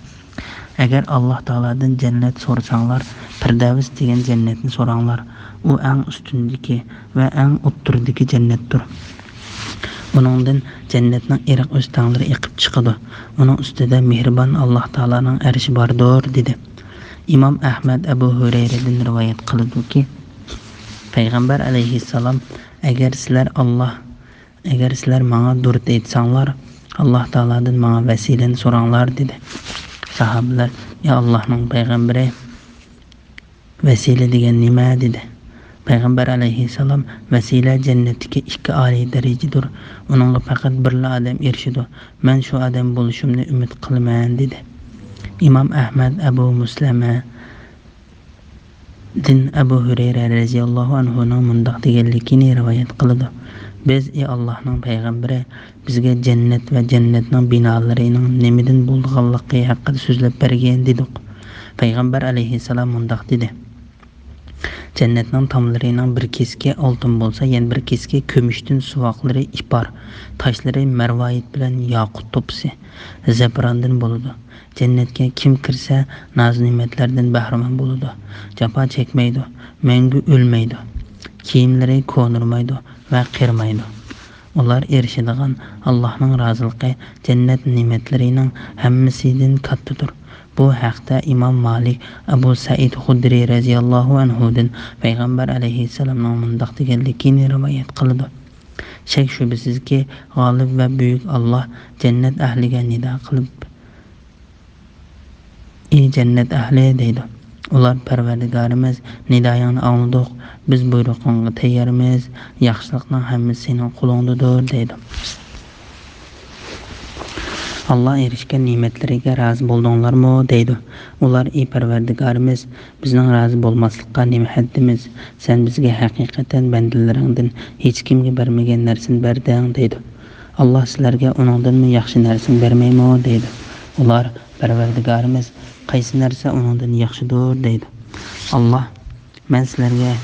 ئەگەر ئاللاھ تائالادىن جەننەت سورىساڭلار، پىردەۋس دېگەن جەننەتنى سوراڭلار. ئۇ ئەڭ ئۈستۈندىكى ۋە ئەڭ ئوتتۇرىدىكى جەننەتتۇر. ئۇنىڭدىن جەننەتنىڭ ئېرىق ئۆستەڭلىرى ئېقىپ چىقىدۇ. ئۇنىڭ ئۈستىدە مېھرىبان ئاللاھ تائالانىڭ ئەرشى باردۇر، دېدى. ئىمام ئەھمەد ئەبۇ ھۇرەيرىدىن رىۋايەت قىلىدۇكى، پەيغەمبەر ئەلەيھىسسالام: ئەگەر سىلەر ئاللاھ، ئەگەر سىلەر ماڭا دۇرۇت ئېيتساڭلار، ئاللاھ تائالادىن ماڭا ۋەسىلىنى سوراڭلار، دېدى. ساھابىلەر: يا ئاللاھنىڭ پەيغەمبىرى، ۋەسىلە دېگەن نېمە؟ دېدى. پەيغەمبەر ئەلەيھىسسالام: ۋەسىلە جەننەتتىكى ئىككى ئالىي دەرىجىدۇر. ئۇنىڭغا پەقەت بىرلا ئادەم ئېرىشىدۇ. مەن شۇ ئادەم بولۇشۇمنى ئۈمىد قىلىمەن، دېدى. ئىمام ئەھمەد ئەبۇ مۇسلىمەدىن ئەبۇ ھۇرەيرە رەزىياللاھۇ ئەنھۇنىڭ مۇنداق دېگەنلىكىنى رىۋايەت قىلىدۇ: بىز، ئى ئاللاھنىڭ پەيغەمبىرى، بىزگە جەننەت ۋە جەننەتنىڭ بىنالىرىنىڭ نېمىدىن بولىدىغانلىقى ھەققىدە سۆزلەپ بەرگىن، دېدۇق. پەيغەمبەر ئەلەيھىسسالام مۇنداق دېدى: جەننەتنىڭ تاملىرىنىڭ بىر كېسىكى ئالتۇن بولسا، يەنە بىر كېسىكى كۈمۈشتىن، سۇۋاقلىرى ئىپار، تاشلىرى مەرۋايىت بىلەن ياقۇت توپىسى، زەپىراندىن بولىدۇ. جەننەتكە كىم كىرسە، ناز-نېمەتلەردىن بەھرىمەن بولىدۇ، جاپا چەكمەيدۇ، مەڭگۈ ئۆلمەيدۇ، كىيىملىرى كونىرىمايدۇ ۋە قېرىمايدۇ. ئۇلار ئېرىشىدىغان ئاللاھنىڭ رازىلىقى، جەننەت نېمەتلىرىنىڭ ھەممىسىدىن كاتتىدۇر. بۇ ھەقتە ئىمام مالىك ئەبۇ سەئىد خۇدرى رەزىياللاھۇ ئەنھۇدىن پەيغەمبەر ئەلەيھىسسالامنىڭ مۇنداق دېگەنلىكىنى رىۋايەت قىلىدۇ: شەك-شۈبھىسىزكى، غالىب ۋە بۈيۈك ئاللاھ جەننەت ئەھلىگە نىدا قىلىپ، ئى جەننەت ئەھلى، دەيدۇ. ئۇلار: پەرۋەردىگارىمىز، نىدايىڭنى ئاڭلىدۇق، بىز بۇيرۇقۇڭغا تەييارمىز، ياخشىلىقنىڭ ھەممىسى سېنىڭ قولۇڭدىدۇر، دەيدۇ. ئاللاھ ئېرىشكەن نېمەتلىرىگە رازى بولدۇڭلارمۇ؟ دەيدۇ. ئۇلار: ئى پەرۋەردىگارىمىز، بىزنىڭ رازى بولماسلىققا نېمە ھەددىمىز؟ سەن بىزگە ھەقىقەتەن بەندىلىرىڭدىن ھېچكىمگە بەرمىگەن نەرسىنى بەردىڭ، دەيدۇ. ئاللاھ سىلەرگە ئۇنىڭدىنمۇ ياخشى نەرسىنى بەرمەيمۇ؟ دەيدۇ. ئۇلار: پەرۋەردىگارىمىز، قايسى نەرسە ئۇنىڭدىن ياخشىدۇر؟ دەيدۇ. ئاللاھ: مەن سىلەرگە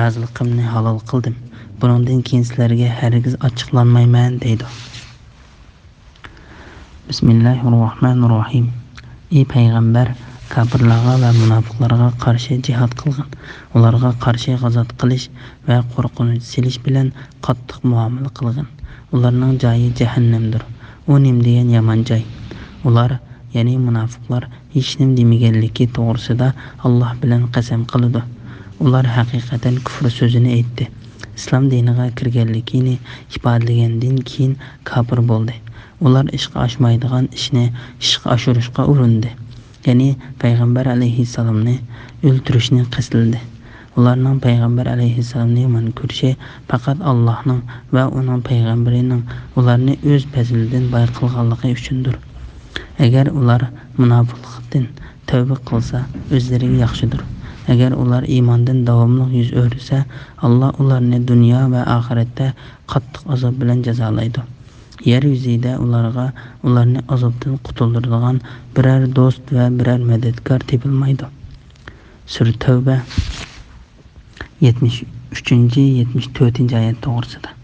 رازىلىقىمنى ھالال قىلدىم، بۇنىڭدىن كېيىن سىلەرگە ھەرگىز ئاچچىقلانمايمەن، دەيدۇ. بىسمىللاھىررەھمانىررەھىم. ئى پەيغەمبەر، كاپىرلارغا ۋە مۇناپىقلارغا قارشى جىھاد قىلغىن. ئۇلارغا قارشى غازات قىلىش ۋە قورقۇنچ سېلىش بىلەن قاتتىق مۇئامىلە قىلغىن. ئۇلارنىڭ جايى جەھەننەمدۇر. ئۇ نېمە دېگەن يامان جاي! ئۇلار، يەنى مۇناپىقلار، ھېچنېمە دېمىگەنلىكى توغرىسىدا ئاللاھ بىلەن قەسەم قىلىدۇ. ئۇلار ھەقىقەتەن كۇفر سۆزىنى ئېيتتى. ئىسلام دىنىغا كىرگەنلىكىنى ئىپادىلىگەندىن كېيىن كاپىر بولدى. ئۇلار ئىشقا ئاشمايدىغان ئىشنى ئىشقا ئاشۇرۇشقا ئۇرۇندى. يەنى پەيغەمبەر ئەلەيھىسسالامنى ئۆلتۈرۈشنى قەستلىدى. ئۇلارنىڭ پەيغەمبەر ئەلەيھىسسالامنى يامان كۆرۈشى پەقەت ئاللاھنىڭ ۋە ئۇنىڭ پەيغەمبىرىنىڭ ئۇلارنى ئۆز پەزلىدىن باي قىلغانلىقى ئۈچۈندۇر. ئەگەر ئۇلار مۇناپىقلىقتىن تەۋبە قىلسا، ئۆزلىرىگە ياخشىدۇر. ئەگەر ئۇلار ئىماندىن داۋاملىق يۈز ئۆرۈسە، ئاللاھ ئۇلارنى دۇنيا ۋە ئاخىرەتتە قاتتىق ئازاب بىلەن جازالايدۇ. يەر يۈزىدە ئۇلارغا، ئۇلارنى ئازابتىن قۇتۇلدۇرىدىغان بىرەر دوست ۋە بىرەر مەدەتكار تېپىلمايدۇ. سۈرە تەۋبە، يەتمىش ئۈچىنچى، يەتمىش تۆتىنچى ئايەت توغرىسىدا.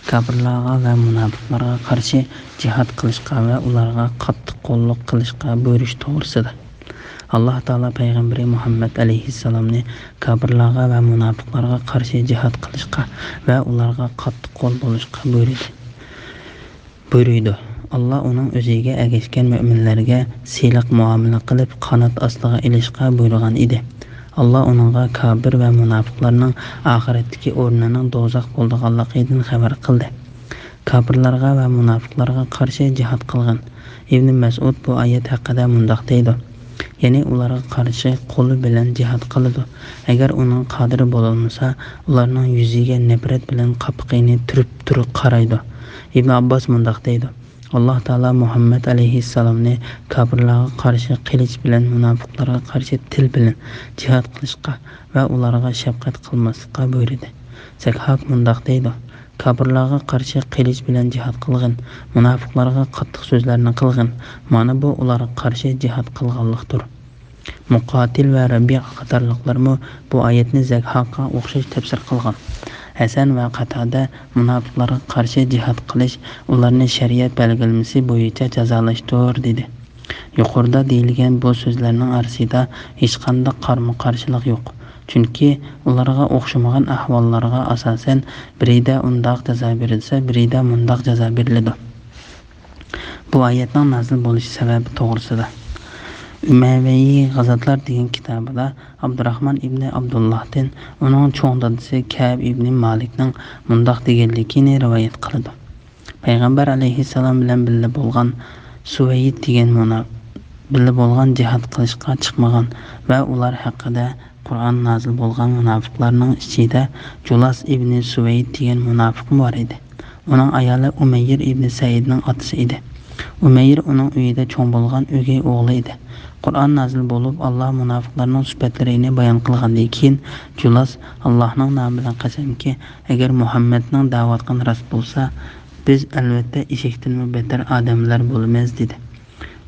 كاپىرلارغا ۋە مۇناپىقلارغا قارشى جىھاد قىلىشقا ۋە ئۇلارغا قاتتىق قوللۇق قىلىشقا بۇيرۇش توغرىسىدا. ئاللاھ تائالا پەيغەمبىرى مۇھەممەد ئەلەيھىسسالامنى كاپىرلارغا ۋە مۇناپىقلارغا قارشى جىھاد قىلىشقا ۋە ئۇلارغا قاتتىق قول بولۇشقا بۇيرۇدى. بۇيرۇيدۇ. ئاللاھ ئۇنىڭ ئۆزىگە ئەگەشكەن مۆمىنلەرگە سىلىق مۇئامىلە قىلىپ، قانات ئاستىغا ئېلىشقا بۇيرۇغان ئىدى. ئاللاھ ئۇنىڭغا كاپىر ۋە مۇناپىقلارنىڭ ئاخىرەتتىكى ئورنىنىڭ دوزاخ بولىدىغانلىقىدىن خەۋەر قىلدى. كاپىرلارغا ۋە مۇناپىقلارغا قارشى جىھاد قىلغىن. ئىبنى مەسئۇد بۇ ئايەت ھەققىدە مۇنداق دەيدۇ، يەنى ئۇلارغا قارشى قولى بىلەن جىھاد قىلىدۇ. ئەگەر ئۇنىڭ قادىرى بولالمىسا، ئۇلارنىڭ يۈزىگە نەپرەت بىلەن قاپىقىنى تۈرۈپ تۇرۇپ قارايدۇ. ئىبنى ئابباس مۇنداق دەيدۇ، ئاللاھ تائالا مۇھەممەد ئەلەيھىسسالامنى كاپىرلارغا قارشى قىلىچ بىلەن، مۇناپىقلارغا قارشى تىل بىلەن جىھاد قىلىشقا ۋە ئۇلارغا شەپقەت قىلماسلىققا بۇيرۇدى. زەكھاك مۇنداق دەيدۇ، كاپىرلارغا قارشى قىلىچ بىلەن جىھاد قىلغىن، مۇناپىقلارغا قاتتىق سۆزلەرنى قىلغىن، مانا بۇ ئۇلارغا قارشى جىھاد قىلغانلىقتۇر. مۇقاتىل ۋە رەبىئە قاتارلىقلارمۇ بۇ ئايەتنى زەكھاكقا ئوخشاش تەپسىر قىلغان. ھەسەن ۋە قاتادە مۇناپىقلارغا قارشى جىھاد قىلىش ئۇلارنى شەرىئەت بەلگىلىمىسى بويىچە جازالاشتۇر، دېدى. يۇقىرىدا دېيىلگەن بۇ سۆزلەرنىڭ ئارىسىدا ھېچقانداق قارىمۇ-قارشىلىق يوق. چۈنكى ئۇلارغا ئوخشىمىغان ئەھۋاللارغا ئاساسەن، بىرىدە ئۇنداق جازا بېرىلسە، بىرىدە مۇنداق جازا بېرىلىدۇ. بۇ ئايەتنىڭ نازىل بولۇش سەۋەبى توغرىسىدا. ئۇمەۋىي غازاتلار دېگەن كىتابىدا ئابدۇراخمان ئىبنى ئابدۇللاھتىن ئۇنىڭ چوڭ دادىسى كەئب ئىبنى مالىكنىڭ مۇنداق دېگەنلىكىنى رىۋايەت قىلىدۇ. پەيغەمبەر ئەلەيھىسسالام بىلەن بىللە بولغان سۇۋەيد دېگەن مۇنا-، بىللە بولغان جىھاد قىلىشقا چىقمىغان ۋە ئۇلار ھەققىدە قۇرئان نازىل بولغان مۇناپىقلارنىڭ ئىچىدە جۇلاس ئىبنى سۇۋەيد دېگەن مۇناپىقمۇ بار ئىدى. ئۇنىڭ ئايالى ئۇمەييىر ئىبنى سەئىدنىڭ ئاتىسى ئىدى. ئۇمەييىر ئۇنىڭ ئۆيىدە چوڭ بولغان ئۆگەي ئوغلى ئىدى. قۇرئان نازىل بولۇپ، ئاللا مۇناپىقلارنىڭ سۈپەتلىرىنى بايان قىلغاندىن كېيىن، جۇلاس، ئاللاھنىڭ نامى بىلەن قەسەمكى، ئەگەر مۇھەممەدنىڭ دەۋاتقىنى راست بولسا، بىز ئەلۋەتتە ئېشەكتىنمۇ بەتتەر ئادەملەر بولىمىز، دېدى.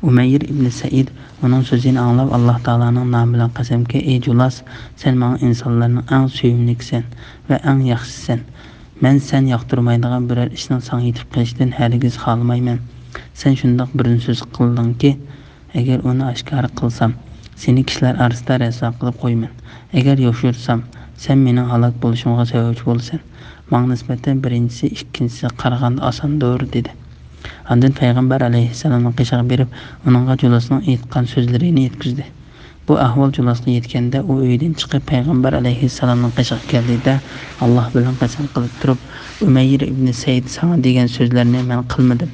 ئۇمەييىر ئىبنى سەئىد ئۇنىڭ سۆزىنى ئاڭلاپ، ئاللا تائالانىڭ نامى بىلەن قەسەمكى، ئەي جۇلاس، سەن ماڭا ئىنسانلارنىڭ ئەڭ سۆيۈملۈكىسەن ۋە ئەڭ ياخشىسىسەن. مەن سەن ياقتۇرمايدىغان بىرەر ئىشنىڭ ساڭا يېتىپ قېلىشىدىن ھەرگىز خالىمايمەن. سەن شۇنداق بىرنى سۆز قىلدىڭكى، ئەگەر ئۇنى ئاشكارا قىلسام، سېنى كىشىلەر ئارىسىدا رەسۋا قىلىپ قويىمەن. ئەگەر يوشۇرسام، سەن مېنىڭ ھالاك بولۇشۇمغا سەۋەبچى بولىسەن. ماڭا نىسبەتەن بىرىنچىسى ئىككىنچىسىگە قارىغاندا ئاساندۇر، دېدى. ئاندىن پەيغەمبەر ئەلەيھىسسالامنىڭ قېشىغا بېرىپ، ئۇنىڭغا جۇلاسنىڭ ئېيتقان سۆزلىرىنى يەتكۈزدى. بۇ ئەھۋال جۇلاسقا يەتكەندە، ئۇ ئۆيدىن چىقىپ، پەيغەمبەر ئەلەيھىسسالامنىڭ قېشىغا كەلدى-دە، ئاللا بىلەن قەسەم قىلىپ تۇرۇپ، ئۇمەييىر ئىبنى سەئىد ساڭا دېگەن سۆزلەرنى مەن قىلمىدىم.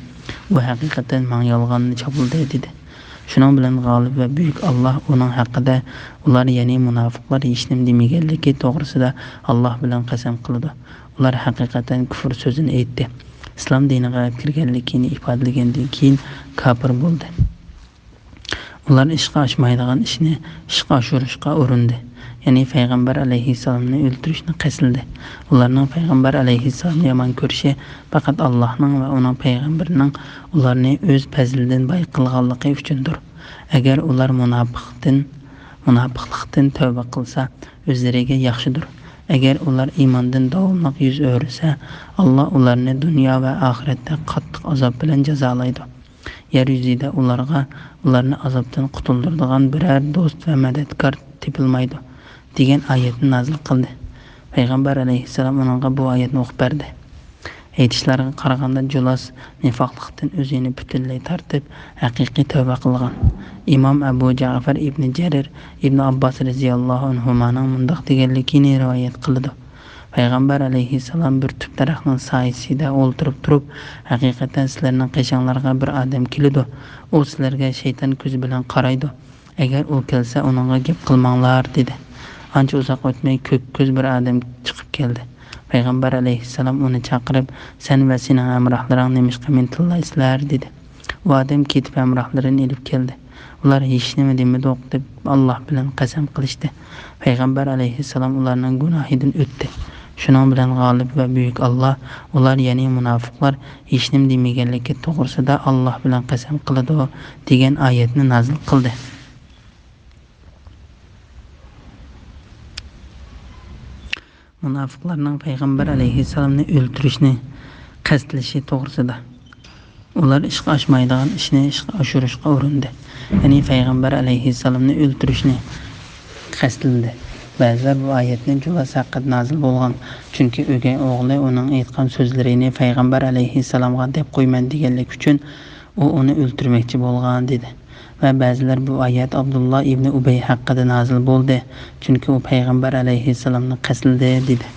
ئۇ ھەقىقەتەن ماڭا يالغاننى چاپلىدى، دېدى. شۇنىڭ بىلەن غالىب ۋە بۈيۈك ئاللا ئۇنىڭ ھەققىدە، ئۇلار، يەنى مۇناپىقلار ھېچنېمە دېمىگەنلىكى توغرىسىدا ئاللا بىلەن قەسەم قىلىدۇ. ئۇلار ھەقىقەتەن كۇفر سۆزىنى ئېيتتى. ئىسلام دىنىغا كىرگەنلىكىنى ئىپادىلىگەندىن كېيىن كاپىر بولدى. ئۇلار ئىشقا ئاشمايدىغان ئىشنى ئىشقا ئاشۇرۇشقا ئۇرۇندى. يەنى پەيغەمبەر ئەلەيھىسسالامنى ئۆلتۈرۈشنى قەستلىدى. ئۇلارنىڭ پەيغەمبەر ئەلەيھىسسالامنى يامان كۆرۈشى پەقەت ئاللاھنىڭ ۋە ئۇنىڭ پەيغەمبىرىنىڭ ئۇلارنى ئۆز پەزلىدىن باي قىلغانلىقى ئۈچۈندۇر. ئەگەر ئۇلار مۇناپىقتىن، مۇناپىقلىقتىن تەۋبە قىلسا، ئۆزلىرىگە ياخشىدۇر. ئەگەر ئۇلار ئىماندىن داۋاملىق يۈز ئۆرۈسە، ئاللا ئۇلارنى دۇنيا ۋە ئاخىرەتتە قاتتىق ئازاب بىلەن جازالايدۇ. يەر يۈزىدە ئۇلارغا، ئۇلارنى ئازابتىن قۇتۇلدۇرىدىغان بىرەر دوست ۋە مەدەتكار تېپىلمايدۇ، دېگەن ئايەتنى نازىل قىلدى. پەيغەمبەر ئەلەيھىسسالام ئۇنىڭغا بۇ ئايەتنى ئوقۇپ بەردى. ئېيتىشلارغا قارىغاندا، جۇلاس نىفاقلىقتىن ئۆزىنى پۈتۈنلەي تارتىپ، ھەقىقىي تەۋبە قىلغان. ئىمام ئەبۇ جەئفەر ئىبنى جەرىر ئىبنى ئابباس رەزىياللاھۇ ئەنھۇمانىڭ مۇنداق دېگەنلىكىنى رىۋايەت قىلىدۇ. پەيغەمبەر ئەلەيھىسسالام بىر تۈپ دەرەخنىڭ سايىسىدە ئولتۇرۇپ تۇرۇپ، ھەقىقەتەن سىلەرنىڭ قېشىڭلارغا بىر ئادەم كېلىدۇ. ئۇ سىلەرگە شەيتان كۆزى بىلەن قارايدۇ. ئەگەر ئۇ كەلسە، ئۇنىڭغا گەپ قىلماڭلار، دېدى. ئانچە ئۇزاق ئۆتمەي كۆك كۆز بىر ئادەم چىقىپ كەلدى. پەيغەمبەر ئەلەيھىسسالام ئۇنى چاقىرىپ، سەن ۋە سېنىڭ ھەمراھلىرىڭ نېمىشقا مېنى تىللايسىلەر؟ دېدى. ئۇ ئادەم كېتىپ ھەمراھلىرىنى ئېلىپ كەلدى. ئۇلار ھېچنېمە دېمىدۇق، دەپ ئاللا بىلەن قەسەم قىلىشتى. پەيغەمبەر ئەلەيھىسسالام ئۇلارنىڭ گۇناھىدىن ئۆتتى. شۇنىڭ بىلەن غالىب ۋە بۈيۈك ئاللاھ، ئۇلار، يەنى مۇناپىقلار، ھېچنېمە دېمىگەنلىكى توغرىسىدا ئاللاھ بىلەن قەسەم قىلىدۇ، دېگەن ئايەتنى نازىل قىلدى. مۇناپىقلارنىڭ پەيغەمبەر ئەلەيھىسسالامنى ئۆلتۈرۈشنى قەستلىشى توغرىسىدا. ئۇلار ئىشقا ئاشمايدىغان ئىشنى ئىشقا ئاشۇرۇشقا ئۇرۇندى. يەنى پەيغەمبەر ئەلەيھىسسالامنى ئۆلتۈرۈشنى قەستلىدى. بەزىلەر بۇ ئايەتنى جۇلاس ھەققىدە نازىل بولغان، چۈنكى ئۆگەي ئوغلى ئۇنىڭ ئېيتقان سۆزلىرىنى پەيغەمبەر ئەلەيھىسسالامغا دەپ قويىمەن دېگەنلىكى ئۈچۈن، ئۇ ئۇنى ئۆلتۈرمەكچى بولغان، دېدى. ۋە بەزىلەر بۇ ئايەت ئابدۇللا ئىبنى ئۇبەي ھەققىدە نازىل بولدى، چۈنكى ئۇ پەيغەمبەر ئەلەيھىسسالامنى قەستلىدى، دېدى.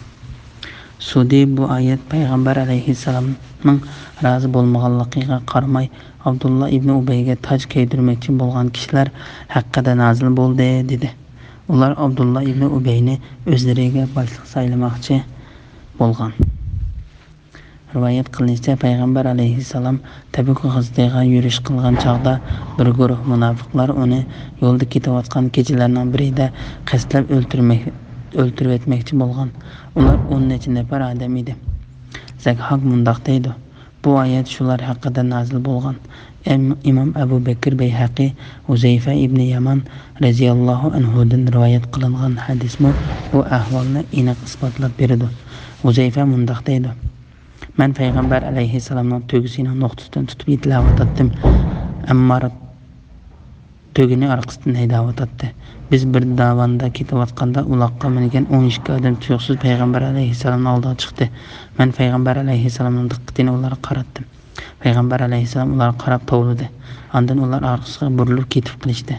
سۇدى بۇ ئايەت پەيغەمبەر ئەلەيھىسسالامنىڭ رازى بولمىغانلىقىغا قارىماي، ئابدۇللا ئىبنى ئۇبەيگە تاج كىيدۈرمەكچى بولغان كىشىلەر ھەققىدە نازىل بولدى، دېدى. ئۇلار ئابدۇللا ئىبنى ئۇبەينى ئۆزلىرىگە باشلىق سايلىماقچى بولغان. رىۋايەت قىلىنىشىچە، پەيغەمبەر ئەلەيھىسسالام تەبۈك غازىتىغا يۈرۈش قىلغان چاغدا، بىر گۇرۇھ مۇناپىقلار ئۇنى يولدا كېتىۋاتقان كېچىلەرنىڭ بىرىدە قەستلەپ ئۆلتۈرمەك-، ئۆلتۈرۈۋەتمەكچى بولغان. ئۇلار ئون نەچچە نەپەر ئادەم ئىدى. زەكھاك مۇنداق دەيدۇ، بۇ ئايەت شۇلار ھەققىدە نازىل بولغان. ئەم-، ئىمام ئەبۇ بەكىر بەيھەقى ھۇزەيفە ئىبنى يامان رەزىياللاھۇ ئەنھۇدىن رىۋايەت قىلىنغان ھەدىسمۇ بۇ ئەھۋالنى ئېنىق ئىسپاتلاپ بېرىدۇ. ھۇزەيفە مۇنداق دەيدۇ، مەن پەيغەمبەر ئەلەيھىسسالامنىڭ تۆگىسىنىڭ نوختىسىدىن تۇتۇپ يېتىلەۋاتاتتىم. ئەممار تۆگىنى ئارقىسىدىن ھەيدەۋاتاتتى. بىز بىر داۋاندا كېتىۋاتقاندا، ئۇلاغقا مىنگەن ئون ئىككى ئادەم تۇيۇقسىز پەيغەمبەر ئەلەيھىسسالامنىڭ ئالدىغا چىقتى. مەن پەيغەمبەر ئەلەيھىسسالامنىڭ دىققىتىنى ئۇلارغا قاراتتىم. پەيغەمبەر ئەلەيھىسسالام ئۇلارغا قاراپ توۋلىدى. ئاندىن ئۇلار ئارقىسىغا بۇرۇلۇپ كېتىپ قېلىشتى.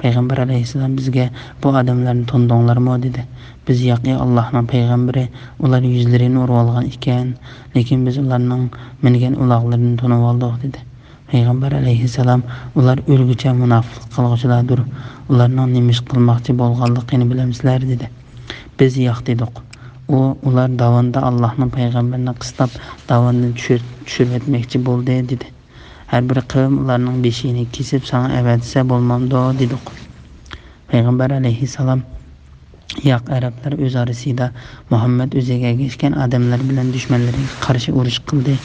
پەيغەمبەر ئەلەيھىسسالام بىزگە، بۇ ئادەملەرنى تونۇدۇڭلارمۇ؟ دېدى. بىز، ياق، ئى ئاللاھنىڭ پەيغەمبىرى، ئۇلار يۈزلىرىنى ئۇرۇۋالغان ئىكەن، لېكىن بىز ئۇلارنىڭ مىنگەن ئۇلاغلىرىنى تونۇۋالدۇق، دېدى. پەيغەمبەر ئەلەيھىسسالام، ئۇلار ئۆلگۈچە مۇناپىقلىق قىلغۇچىلاردۇر، ئۇلارنىڭ نېمە ئىش قىلماقچى بولغانلىقىنى بىلەمسىلەر؟ دېدى. بىز، ياق، دېدۇق. ئۇ، ئۇلار داۋاندا ئاللاھنىڭ پەيغەمبىرىنى قىستاپ، داۋاندىن چۈشۈر-، چۈشۈرۈۋەتمەكچى بولدى، دېدى. ھەر بىر قەۋم ئۇلارنىڭ بېشىنى كېسىپ، ساڭا ئەۋەتسە بولمامدۇ؟ دېدۇق. پەيغەمبەر ئەلەيھىسسالام، ياق، ئەرەبلەر ئۆز ئارىسىدا مۇھەممەد ئۆزىگە ئەگەشكەن ئادەملەر بىلەن دۈشمەنلىرىگە قارشى ئۇرۇش قىلدى.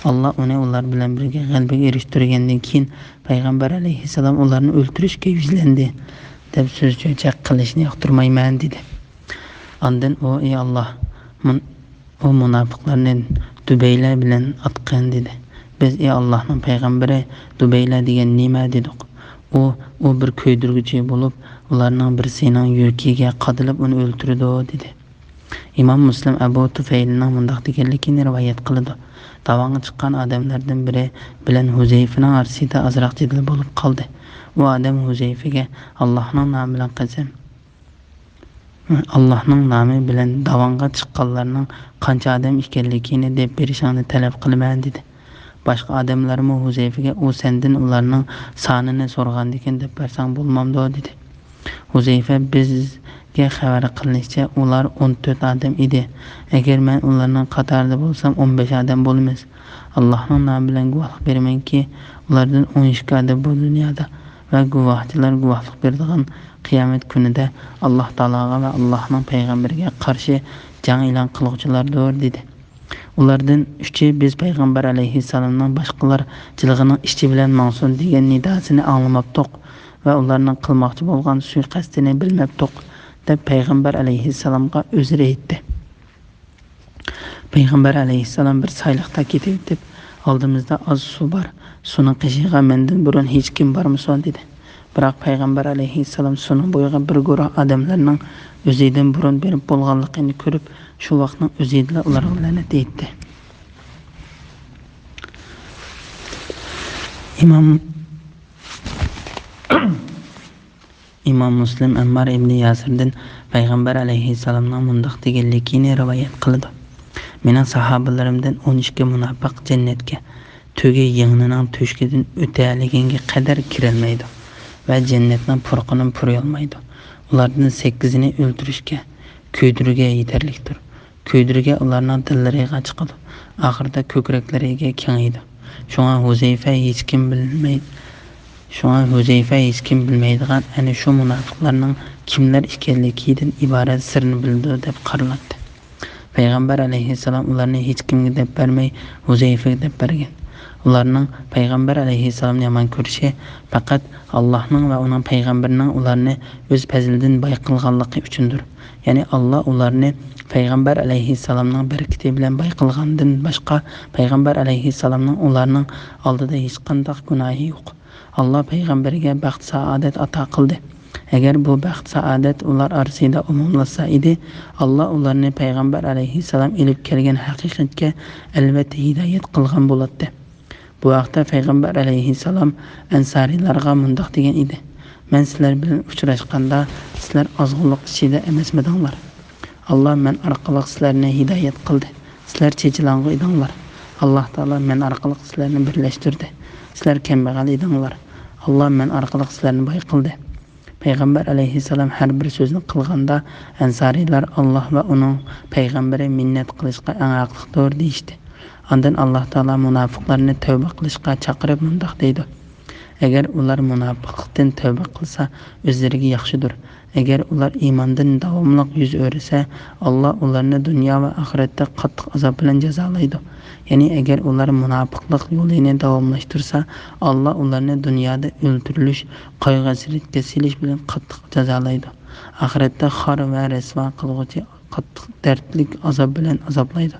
ئاللا ئۇنى ئۇلار بىلەن بىرگە غەلىبىگە ئېرىشتۈرگەندىن كېيىن، پەيغەمبەر ئەلەيھىسسالام ئۇلارنى ئۆلتۈرۈشكە يۈزلەندى، دەپ سۆز چۆچەك قىلىشنى ياقتۇرمايمەن، دېدى. ئاندىن ئۇ، ئى ئاللا، مۇن-، ئۇ مۇناپىقلارنى دۇبەيلە بىلەن ئاتقىن، دېدى. بىز، ئى ئاللاھنىڭ پەيغەمبىرى، دۇبەيلە دېگەن نېمە؟ دېدۇق. ئۇ، ئۇ بىر كۆيدۈرگۈچى بولۇپ، ئۇلارنىڭ بىرسىنىڭ يۈرىكىگە قادىلىپ ئۇنى ئۆلتۈرىدۇ، دېدى. ئىمام مۇسلىم ئەبۇ تۇفەيلنىڭ مۇنداق دېگەنلىكىنى رىۋايەت قىلىدۇ، داۋانغا چىققان ئادەملەردىن بىرى بىلەن ھۇزەيفىنىڭ ئارىسىدا ئازراق جېدەل بولۇپ قالدى. ئۇ ئادەم ھۇزەيفىگە، ئاللاھنىڭ نامى بىلەن قەسەم، ئاللاھنىڭ نامى بىلەن داۋانغا چىققانلارنىڭ قانچە ئادەم ئىكەنلىكىنى دەپ بېرىشىڭنى تەلەپ قىلىمەن، دېدى. باشقا ئادەملەرمۇ ھۇزەيفىگە، ئۇ سەندىن ئۇلارنىڭ سانىنى سورىغاندىكىن دەپ بەرسەڭ بولمامدۇ؟ دېدى. ھۇزەيفە، بىزگە خەۋەر قىلىنىشىچە، ئۇلار ئون تۆت ئادەم ئىدى. ئەگەر مەن ئۇلارنىڭ قاتارىدا بولسام، ئون بەش ئادەم بولىمىز. ئاللاھنىڭ نامى بىلەن گۇۋاھلىق بېرىمەنكى، ئۇلاردىن ئون ئىككى ئادەم بۇ دۇنيادا ۋە گۇۋاھچىلار گۇۋاھلىق بېرىدىغان قىيامەت كۈنىدە ئاللاھ تائالاغا ۋە ئاللاھنىڭ پەيغەمبىرىگە قارشى جەڭ ئېلان قىلغۇچىلاردۇر، دېدى. ئۇلاردىن ئۈچى، بىز پەيغەمبەر ئەلەيھىسسالامنىڭ باشقىلار جىلغىنىڭ ئىچى بىلەن ماڭسۇن دېگەن نىداسىنى ئاڭلىماپتۇق ۋە ئۇلارنىڭ قىلماقچى بولغان سۇيىقەستىنى بىلمەپتۇق، دەپ پەيغەمبەر ئەلەيھىسسالامغا ئۆزرە ئېيتتى. پەيغەمبەر ئەلەيھىسسالام بىر سايلىقتا كېتىۋېتىپ، ئالدىمىزدا ئاز سۇ بار، سۇنىڭ قېشىغا مەندىن بۇرۇن ھېچكىم بارمىسۇن؟ دېدى. بىراق پەيغەمبەر ئەلەيھىسسالام سۇنىڭ بويىغا بىر گۇرۇھ ئادەملەرنىڭ ئۆزىدىن بۇرۇن بېرىپ بولغانلىقىنى كۆرۈپ، شۇ ۋاقىتنىڭ ئۆزىدىلا ئۇلارغا لەنەت ئېيتتى. ئىمام، ئىمام مۇسلىم ئەممار ئىبنى ياسىردىن پەيغەمبەر ئەلەيھىسسالامنىڭ مۇنداق دېگەنلىكىنى رىۋايەت قىلىدۇ. مېنىڭ ساھابىلىرىمدىن ئون ئىككى مۇناپىق جەننەتكە تۆگە يىڭنىنىڭ تۆشۈكىدىن ئۆتەلىگەنگە قەدەر كىرەلمەيدۇ ۋە جەننەتنىڭ پۇرىقىنى پۇرىيالمايدۇ. ئۇلاردىن سەككىزىنى ئۆلتۈرۈشكە كۆيدۈرگە يېتەرلىكتۇر. كۆيدۈرگە ئۇلارنىڭ دىللىرىغا چىقىدۇ. ئاخىرىدا كۆكرەكلىرىگە كېڭىيىدۇ. شۇڭا ھۇزەيفە ھېچكىم بىلمەي-، شۇڭا ھۇزەيفە ھېچكىم بىلمەيدىغان ئەنە شۇ مۇناپىقلارنىڭ كىملەر ئىكەنلىكىدىن ئىبارەت سىرنى بىلىدۇ، دەپ قارىلاتتى. پەيغەمبەر ئەلەيھىسسالام ئۇلارنى ھېچكىمگە دەپ بەرمەي، ھۇزەيفىگە دەپ بەرگەن. ئۇلارنىڭ پەيغەمبەر ئەلەيھىسسالامنى يامان كۆرۈشى پەقەت ئاللاھنىڭ ۋە ئۇنىڭ پەيغەمبىرىنىڭ ئۇلارنى ئۆز پەزلىدىن باي قىلغانلىقى ئۈچۈندۇر. يەنى ئاللا ئۇلارنى پەيغەمبەر ئەلەيھىسسالامنىڭ بەرىكىتى بىلەن باي قىلغاندىن باشقا، پەيغەمبەر ئەلەيھىسسالامنىڭ ئۇلارنىڭ ئالدىدا ھېچقانداق گۇناھى يوق. ئاللا پەيغەمبەرگە بەخت-سائادەت ئاتا قىلدى. ئەگەر بۇ بەخت-سائادەت ئۇلار ئارىسىدا ئومۇملاشسا ئىدى، ئاللا ئۇلارنى پەيغەمبەر ئەلەيھىسسالام ئېلىپ كەلگەن ھەقىقەتكە ئەلۋەتتە ھىدايەت قىلغان بولاتتى. بۇ ھەقتە پەيغەمبەر ئەلەيھىسسالام ئەنسارىيلارغا مۇنداق دېگەن ئىدى: «مەن سىلەر بىلەن ئۇچراشقاندا، سىلەر ئازغۇنلۇق ئىچىدە ئەمەسمىدىڭلار؟ ئاللا مەن ئارقىلىق سىلەرنى ھىدايەت قىلدى. سىلەر چېچىلاڭغۇ ئىدىڭلار. ئاللا تائالا مەن ئارقىلىق سىلەرنى بىرلەشتۈردى. سىلەر كەمبەغەل ئىدىڭلار. ئاللا مەن ئارقىلىق سىلەرنى باي قىلدى.» پەيغەمبەر ئەلەيھىسسالام ھەر بىر سۆزنى قىلغاندا، ئەنسارىيلار «ئاللا ۋە ئۇنىڭ پەيغەمبىرى مىننەت قىلىشقا ئەڭ ھەقلىقتۇر» دېيىشتى. ئاندىن ئاللا تائالا مۇناپىقلارنى تەۋبە قىلىشقا چاقىرىپ مۇنداق دەيدۇ: «ئەگەر ئۇلار مۇناپىقلىقتىن تەۋبە قىلسا، ئۆزلىرىگە ياخشىدۇر. ئەگەر ئۇلار ئىماندىن داۋاملىق يۈز ئۆرۈسە، ئاللا ئۇلارنى دۇنيا ۋە ئاخىرەتتە قاتتىق ئازاب بىلەن جازالايدۇ. يەنى ئەگەر ئۇلار مۇناپىقلىق يولىنى داۋاملاشتۇرسا، ئاللا ئۇلارنى دۇنيادا ئۆلتۈرۈلۈش، قايغۇ-ھەسرەتكە سېلىش بىلەن قاتتىق جازالايدۇ. ئاخىرەتتە خار ۋە رەسۋا قىلغۇچى قاتتىق دەردلىك ئازاب بىلەن ئازابلايدۇ.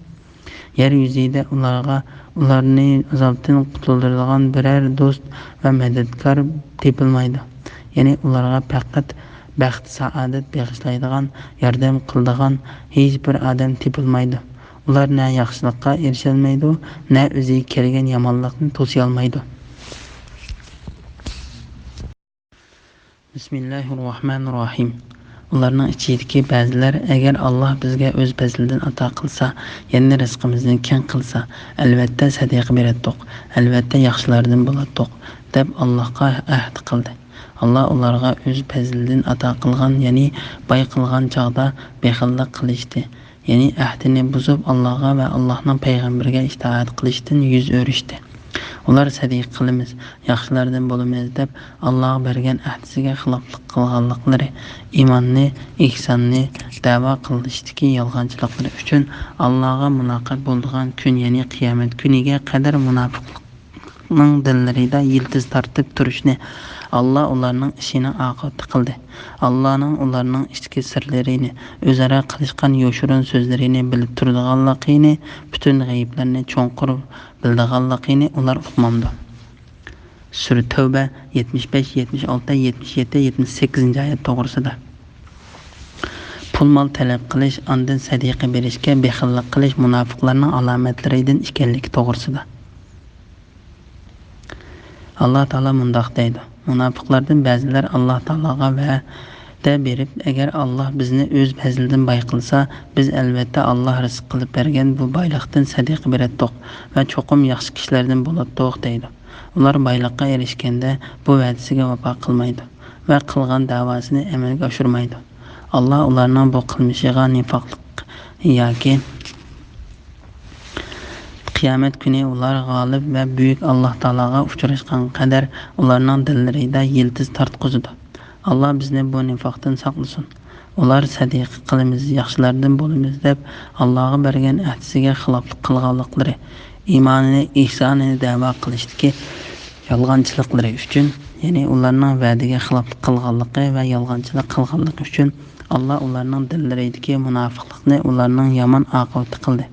يەر يۈزىدە ئۇلارغا، ئۇلارنى ئازابتىن قۇتۇلدۇرىدىغان بىرەر دوست ۋە مەدەتكار تېپىلمايدۇ. يەنى ئۇلارغا پەقەت بەخت-سائادەت بېغىشلايدىغان، ياردەم قىلىدىغان ھېچ بىر ئادەم تېپىلمايدۇ. ئۇلار نە ياخشىلىققا ئېرىشەلمەيدۇ، نە ئۆزىگە كەلگەن يامانلىقنى توسىيالمايدۇ.» بىسمىللاھىررەھمانىررەھىم. ئۇلارنىڭ ئىچىدىكى بەزىلەر: «ئەگەر ئاللا بىزگە ئۆز پەزلىدىن ئاتا قىلسا، يەنى رىزقىمىزنى كەڭ قىلسا، ئەلۋەتتە سەدىقە بېرەتتۇق، ئەلۋەتتە ياخشىلاردىن بولاتتۇق» دەپ ئاللاغا ئەھد قىلدى. ئاللا ئۇلارغا ئۆز پەزلىدىن ئاتا قىلغان، يەنى باي قىلغان چاغدا بېخىللىق قىلىشتى. يەنى ئەھدىنى بۇزۇپ، ئاللاغا ۋە ئاللاھنىڭ پەيغەمبىرىگە ئىتائەت قىلىشتىن يۈز ئۆرۈشتى. ئۇلار «سەدىقە قىلىمىز، ياخشىلاردىن بولىمىز» دەپ، ئاللاغا بەرگەن ئەھدىسىگە خىلاپلىق قىلغانلىقلىرى، ئىماننى، ئېھساننى دەۋا قىلىشتىكى يالغانچىلىقلىرى ئۈچۈن ئاللاغا مۇلاقات بولىدىغان كۈن، يەنى قىيامەت كۈنىگە قەدەر مۇناپىقلىق نىڭ دىللىرىدا يىلتىز تارتىپ تۇرۇشنى ئاللا ئۇلارنىڭ ئىشىنىڭ ئاقىۋىتى قىلدى. ئاللانىڭ ئۇلارنىڭ ئىچكى سىرلىرىنى، ئۆزئارا قىلىشقان يوشۇرۇن سۆزلىرىنى بىلىپ تۇرىدىغانلىقىنى، پۈتۈن غەيىبلەرنى چوڭقۇر بىلىدىغانلىقىنى ئۇلار ئۇقمامدۇ؟ سۈرە تەۋبە، يەتمىش بەش، يەتمىش ئالتە، يەتمىش يەتتە، يەتمىش سەككىزىنچى ئايەت توغرىسىدا. پۇل-مال تەلەپ قىلىش، ئاندىن سەدىقە بېرىشكە بېخىللىق قىلىش مۇناپىقلارنىڭ ئالامەتلىرىدىن ئىكەنلىكى توغرىسىدا. ئاللا تائالا مۇنداق دەيدۇ: مۇناپىقلاردىن بەزىلەر ئاللا تائالاغا ۋەدە بېرىپ، «ئەگەر ئاللا بىزنى ئۆز پەزلىدىن باي قىلسا، بىز ئەلۋەتتە ئاللا رىزىق قىلىپ بەرگەن بۇ بايلىقتىن سەدىقە بېرەتتۇق ۋە چوقۇم ياخشى كىشىلەردىن بولاتتۇق» دەيدۇ. ئۇلار بايلىققا ئېرىشكەندە بۇ ۋەدىسىگە ۋاپا قىلمايدۇ ۋە قىلغان دەۋاسىنى ئەمەلگە ئاشۇرمايدۇ. ئاللا ئۇلارنىڭ بۇ قىلمىشىغا نىفاقلىق ياكى قىيامەت كۈنى ئۇلار غالىب ۋە بۈيۈك ئاللا تائالاغا ئۇچراشقان قەدەر ئۇلارنىڭ دىللىرىدا يىلتىز تارتقۇزىدۇ. ئاللا بىزنى بۇ نىفاقتىن ساقلىسۇن. ئۇلار «سەدىقە قىلىمىز، ياخشىلاردىن بولىمىز» دەپ، ئاللاغا بەرگەن ئەھدىسىگە خىلاپلىق قىلغانلىقلىرى، ئىمانىنى، ئېھسانىنى دەۋا قىلىشتىكى يالغانچىلىقلىرى ئۈچۈن، يەنى ئۇلارنىڭ ۋەدىگە خىلاپلىق قىلغانلىقى ۋە يالغانچىلىق قىلغانلىقى ئۈچۈن، ئاللا ئۇلارنىڭ دىللىرىدىكى مۇناپىقلىقنى ئۇلارنىڭ يامان ئاقىۋىتى قىلدى.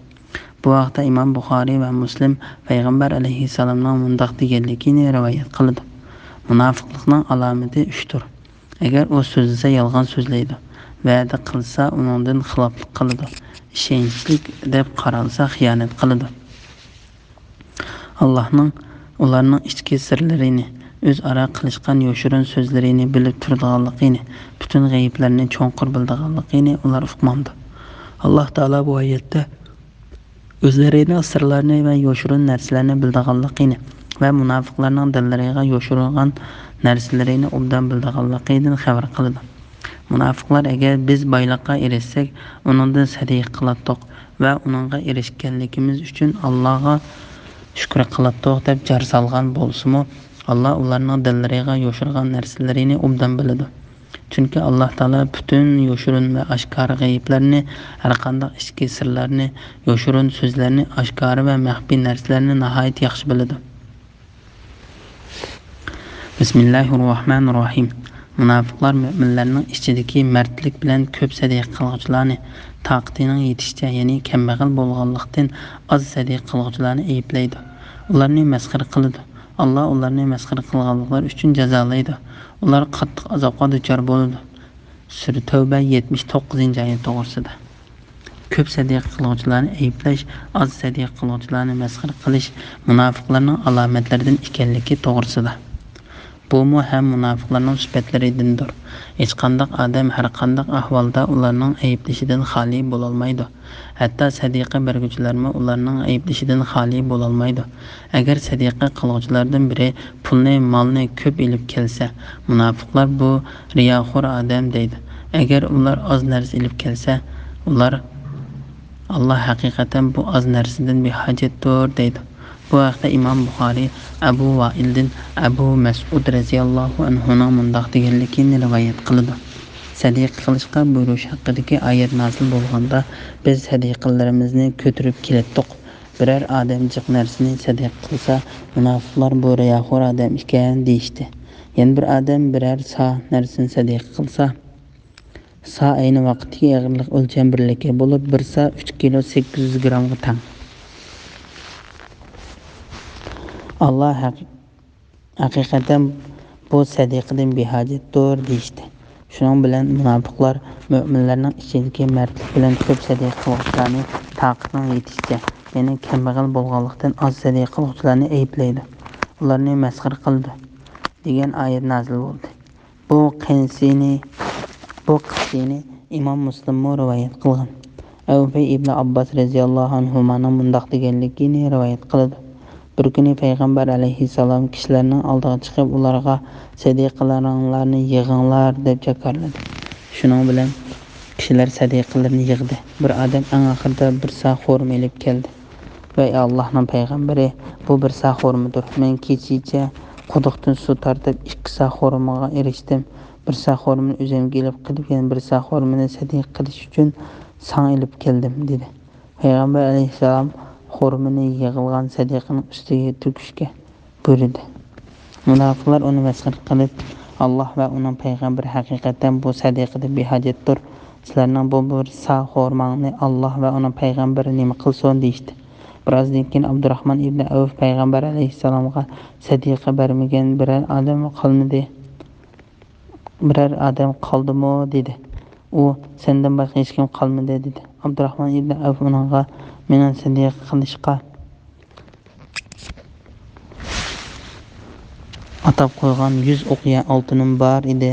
بۇ ھەقتە ئىمام بۇخارىي ۋە مۇسلىم پەيغەمبەر ئەلەيھىسسالامنىڭ مۇنداق دېگەنلىكىنى رىۋايەت قىلىدۇ: مۇناپىقلىقنىڭ ئالامىتى ئۈچتۇر. ئەگەر ئۇ سۆزلىسە، يالغان سۆزلەيدۇ، ۋەدە قىلسا، ئۇنىڭدىن خىلاپلىق قىلىدۇ، ئىشەنچلىك دەپ قارالسا، خىيانەت قىلىدۇ. ئاللاھنىڭ ئۇلارنىڭ ئىچكى سىرلىرىنى، ئۆزئارا قىلىشقان يوشۇرۇن سۆزلىرىنى بىلىپ تۇرىدىغانلىقىنى، پۈتۈن غەيىبلەرنى چوڭقۇر بىلىدىغانلىقىنى ئۇلار ئۇقمامدۇ؟ ئاللاھ تائالا بۇ ئايەتتە ئۆزلىرىنىڭ سىرلارنى ۋە يوشۇرۇن نەرسىلەرنى بىلىدىغانلىقىنى ۋە مۇناپىقلارنىڭ دىللىرىغا يوشۇرۇنغان نەرسىلىرىنى ئوبدان بىلىدىغانلىقىدىن خەۋەر قىلىدۇ. مۇناپىقلار: «ئەگەر بىز بايلىققا ئېرىشسەك، ئۇنىڭدىن سەدىقە قىلاتتۇق ۋە ئۇنىڭغا ئېرىشكەنلىكىمىز ئۈچۈن ئاللاغا شۈكرى قىلاتتۇق» دەپ جار سالغان بولسىمۇ، ئاللا ئۇلارنىڭ دىللىرىغا يوشۇرغان نەرسىلىرىنى ئوبدان بىلىدۇ. چۈنكى ئاللاھ تائالا پۈتۈن يوشۇرۇن ۋە ئاشكارا غەيىبلەرنى، ھەرقانداق ئىچكى سىرلارنى، يوشۇرۇن سۆزلەرنى، ئاشكارا ۋە مەخپىي نەرسىلەرنى ناھايىتى ياخشى بىلىدۇ. بىسمىللاھىررەھمانىررەھىم. مۇناپىقلار مۆمىنلەرنىڭ ئىچىدىكى مەردلىك بىلەن كۆپ سەدىقە قىلغۇچىلارنى، تاقىتىنىڭ يېتىشىچە، يەنى كەمبەغەل بولغانلىقتىن ئاز سەدىقە قىلغۇچىلارنى ئەيىبلەيدۇ. ئۇلارنى مەسخىرە قىلىدۇ. ئاللاھ ئۇلارنى مەسخىرە قىلغانلىقلىرى ئۈچۈن جازالايدۇ. ئۇلار قاتتىق ئازابقا دۇچار بولىدۇ. سۈرە تەۋبە يەتمىش توققۇزىنچى ئايەت توغرىسىدا. كۆپ سەدىقە قىلغۇچىلارنى ئەيىبلەش، ئاز سەدىقە قىلغۇچىلارنى مەسخىرە قىلىش مۇناپىقلارنىڭ ئالامەتلىرىدىن ئىكەنلىكى توغرىسىدا. بۇمۇ ھەم مۇناپىقلارنىڭ سۈپەتلىرىدىندۇر. ھېچقانداق ئادەم ھەرقانداق ئەھۋالدا ئۇلارنىڭ ئەيىبلىشىدىن خالىي بولالمايدۇ. ھەتتا سەدىقە بەرگۈچىلەرمۇ ئۇلارنىڭ ئەيىبلىشىدىن خالىي بولالمايدۇ. ئەگەر سەدىقە قىلغۇچىلاردىن بىرى پۇلنى، مالنى كۆپ ئېلىپ كەلسە، مۇناپىقلار بۇ رىياخور ئادەم دەيدۇ. ئەگەر ئۇلار ئاز نەرسە ئېلىپ كەلسە، ئۇلار، ئاللاھ ھەقىقەتەن بۇ ئاز نەرسىدىن بىھاجەتتۇر دەيدۇ. بۇ ھەقتە ئىمام بۇخارىي ئەبۇ ۋائىلدىن ئەبۇ مەسئۇد رەزىياللاھۇ ئەنھۇنىڭ مۇنداق دېگەنلىكىنى رىۋايەت قىلىدۇ: سەدىقە قىلىشقا بۇيرۇش ھەققىدىكى ئايەت نازىل بولغاندا، بىز سەدىقىلىرىمىزنى كۆتۈرۈپ كېلەتتۇق. بىرەر ئادەم جىق نەرسىنى سەدىقە قىلسا، مۇناپىقلار بۇ رىياخور ئادەم ئىكەن دېيىشتى. يەنە بىر ئادەم بىرەر سا نەرسىنى سەدىقە قىلسا، سا ئەينى ۋاقىتتىكى ئېغىرلىق ئۆلچەم بىرلىكى بولۇپ، بىر سا ئۈچ كىلو سەككىز يۈز گرامغا تەڭ. ئاللاھ ھەق-، ھەقىقەتەن بۇ سەدىقىدىن بىھاجەتتۇر دېيىشتى. شۇنىڭ بىلەن مۇناپىقلار مۆمىنلەرنىڭ ئىچىدىكى مەردلىك بىلەن كۆپ سەدىقە قىلغۇچىلارنى تاقىتىنىڭ يېتىشىچە، يەنى كەمبەغەل بولغانلىقتىن ئاز سەدىقە قىلغۇچىلارنى ئەيىبلەيدۇ، ئۇلارنى مەسخىرە قىلىدۇ، دېگەن ئايەت نازىل بولدى. بۇ قىسسىنى، بۇ قىسسىنى ئىمام مۇسلىممۇ رىۋايەت قىلغان. ئەۋفى ئىبنى ئابباس رەزىياللاھۇ ئەنھۇمانىڭ مۇنداق دېگەنلىكىنى رىۋايەت قىلىدۇ: بىر كۈنى پەيغەمبەر ئەلەيھىسسالام كىشىلەرنىڭ ئالدىغا چىقىپ، ئۇلارغا «سەدىقىلىرىڭلارنى يىغىڭلار» دەپ جاكارلىدى. شۇنىڭ بىلەن كىشىلەر سەدىقىلىرىنى يىغدى. بىر ئادەم ئەڭ ئاخىرىدا بىر سا خورما ئېلىپ كەلدى ۋە: «ئەي ئاللاھنىڭ پەيغەمبىرى، بۇ بىر سا خورمىدۇر. مەن كېچىچە قۇدۇقتىن سۇ تارتىپ، ئىككى سا خورمىغا ئېرىشتىم. بىر سا خورمىنى ئۆزۈمگە ئېلىپ قېلىپ، يەنە بىر سا خورمىنى سەدىقە قىلىش ئۈچۈن ساڭا ئېلىپ كەلدىم» دېدى. پەيغەمبەر ئەلەيھىسسالام خورمىنى يىغىلغان سەدىقىنىڭ ئۈستىگە تۆكۈشكە بۇيرۇدى. مۇناپىقلار ئۇنى مەسخىرە قىلىپ: «ئاللاھ ۋە ئۇنىڭ پەيغەمبىرى ھەقىقەتەن بۇ سەدىقىدىن بىھاجەتتۇر. سىلەرنىڭ بۇ بىر سا خورماڭنى ئاللاھ ۋە ئۇنىڭ پەيغەمبىرى نېمە قىلسۇن؟» دېيىشتى. بىرازدىن كېيىن ئابدۇراخمان ئىبنى ئەۋف پەيغەمبەر ئەلەيھىسسالامغا: «سەدىقە بەرمىگەن بىرەر ئادەم قالمىدى. بىرەر ئادەم قالدىمۇ؟» دېدى. ئۇ: «سەندىن باشقا ھېچكىم قالمىدى» دېدى. ئابدۇراخمان ئىبنى ئەۋف ئۇنىڭغا: «مېنىڭ سەدىقە قىلىشقا ئاتاپ قويغان يۈز ئوقيا ئالتۇنۇم بار ئىدى.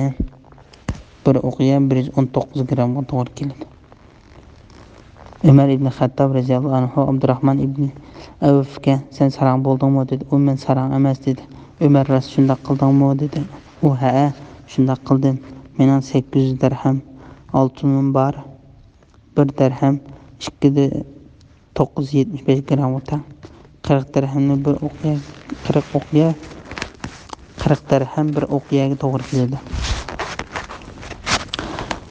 بىر ئوقيا بىر يۈز ئون توققۇز گرامغا توغرا كېلىدۇ.» ئۆمەر ئىبنى خەتتاب رەزىياللاھۇ ئەنھۇ ئابدۇراخمان ئىبنى ئەۋفكە: «سەن ساراڭ بولدۇڭمۇ؟» دېدى. ئۇ: «مەن ساراڭ ئەمەس» دېدى. ئۆمەر: «راست شۇنداق قىلدىڭمۇ؟» دېدى. ئۇ: «ھەئە، شۇنداق قىلدىم. مېنىڭ سەككىز يۈز دەرھەم ئالتۇنۇم بار. بىر دەرھەم ئىككى توققۇز يۈز يەتمىش بەش گرامغا تەڭ. قىرىق دەرھەمنى بىر ئوقيا، قىرىق ئوقيا، قىرىق دەرھەم بىر ئوقياگە توغرا كېلىدۇ.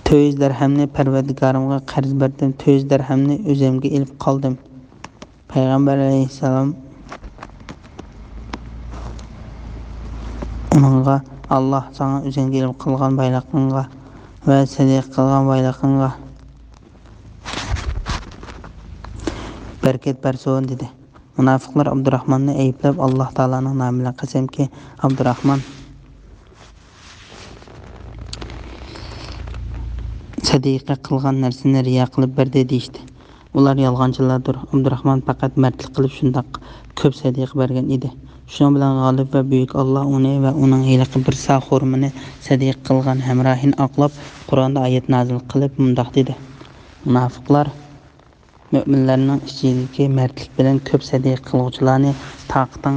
تۆت يۈز دەرھەمنى پەرۋەردىگارىمغا قەرز بەردىم، تۆت يۈز دەرھەمنى ئۆزۈمگە ئېلىپ قالدىم.» پەيغەمبەر ئەلەيھىسسالام ئۇنىڭغا: «ئاللاھ ساڭا ئۆزۈڭگە ئېلىپ قالغان بايلىقىڭغا ۋە سەدىقە قىلغان بايلىقىڭغا بەرىكەت بەرسۇن» دېدى. مۇناپىقلار ئابدۇراخماننى ئەيىبلەپ، ئاللاھ تائالانىڭ نامى بىلەن قەسەمكى، ئابدۇراخمان سەدىقە قىلغان نەرسىنى رىيا قىلىپ بەردى دېيىشتى. ئۇلار يالغانچىلاردۇر. ئابدۇراخمان پەقەت مەردلىك قىلىپ شۇنداق كۆپ سەدىقە بەرگەن ئىدى. شۇنىڭ بىلەن غالىب ۋە بۈيۈك ئاللاھ ئۇنى ۋە ئۇنىڭ ھېلىقى بىر سا خورمىنى سەدىقە قىلغان ھەمراھىنى ئاقلاپ، قۇرئاندا ئايەت نازىل قىلىپ مۇنداق دېدى: مۇناپىقلار مۆمىنلەرنىڭ ئىچىدىكى مەردلىك بىلەن كۆپ سەدىقە قىلغۇچىلارنى، تاقىتىڭ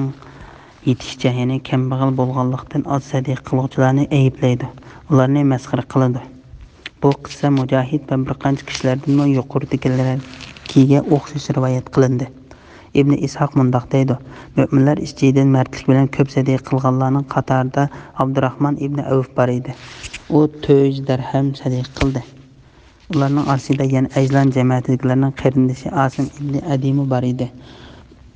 يېتىشىچە، يەنى كەمبەغەل بولغانلىقتىن ئاز سەدىقە قىلغۇچىلارنى ئەيىبلەيدۇ، ئۇلارنى مەسخىرە قىلىدۇ. بۇ قىسسە مۇجاھىد ۋە بىر قانچە كىشىلەردىنمۇ يۇقىرىدىكىلەرگە ئوخشاش رىۋايەت قىلىندى. ئىبنى ئىسھاق مۇنداق دەيدۇ: مۆمىنلەر ئىچىدىن مەردلىك بىلەن كۆپ سەدىقە قىلغانلارنىڭ قاتارىدا ئابدۇراخمان ئىبنى ئەۋف بار ئىدى. ئۇ تۆت يۈز دىرھەم سەدىقە قىلدى. ئۇلارنىڭ ئارىسىدا يەنە ئەجلان جەمەتىدىكىلەرنىڭ قېرىندىشى ئاسىم ئىبنى ئەدىمۇ بار ئىدى.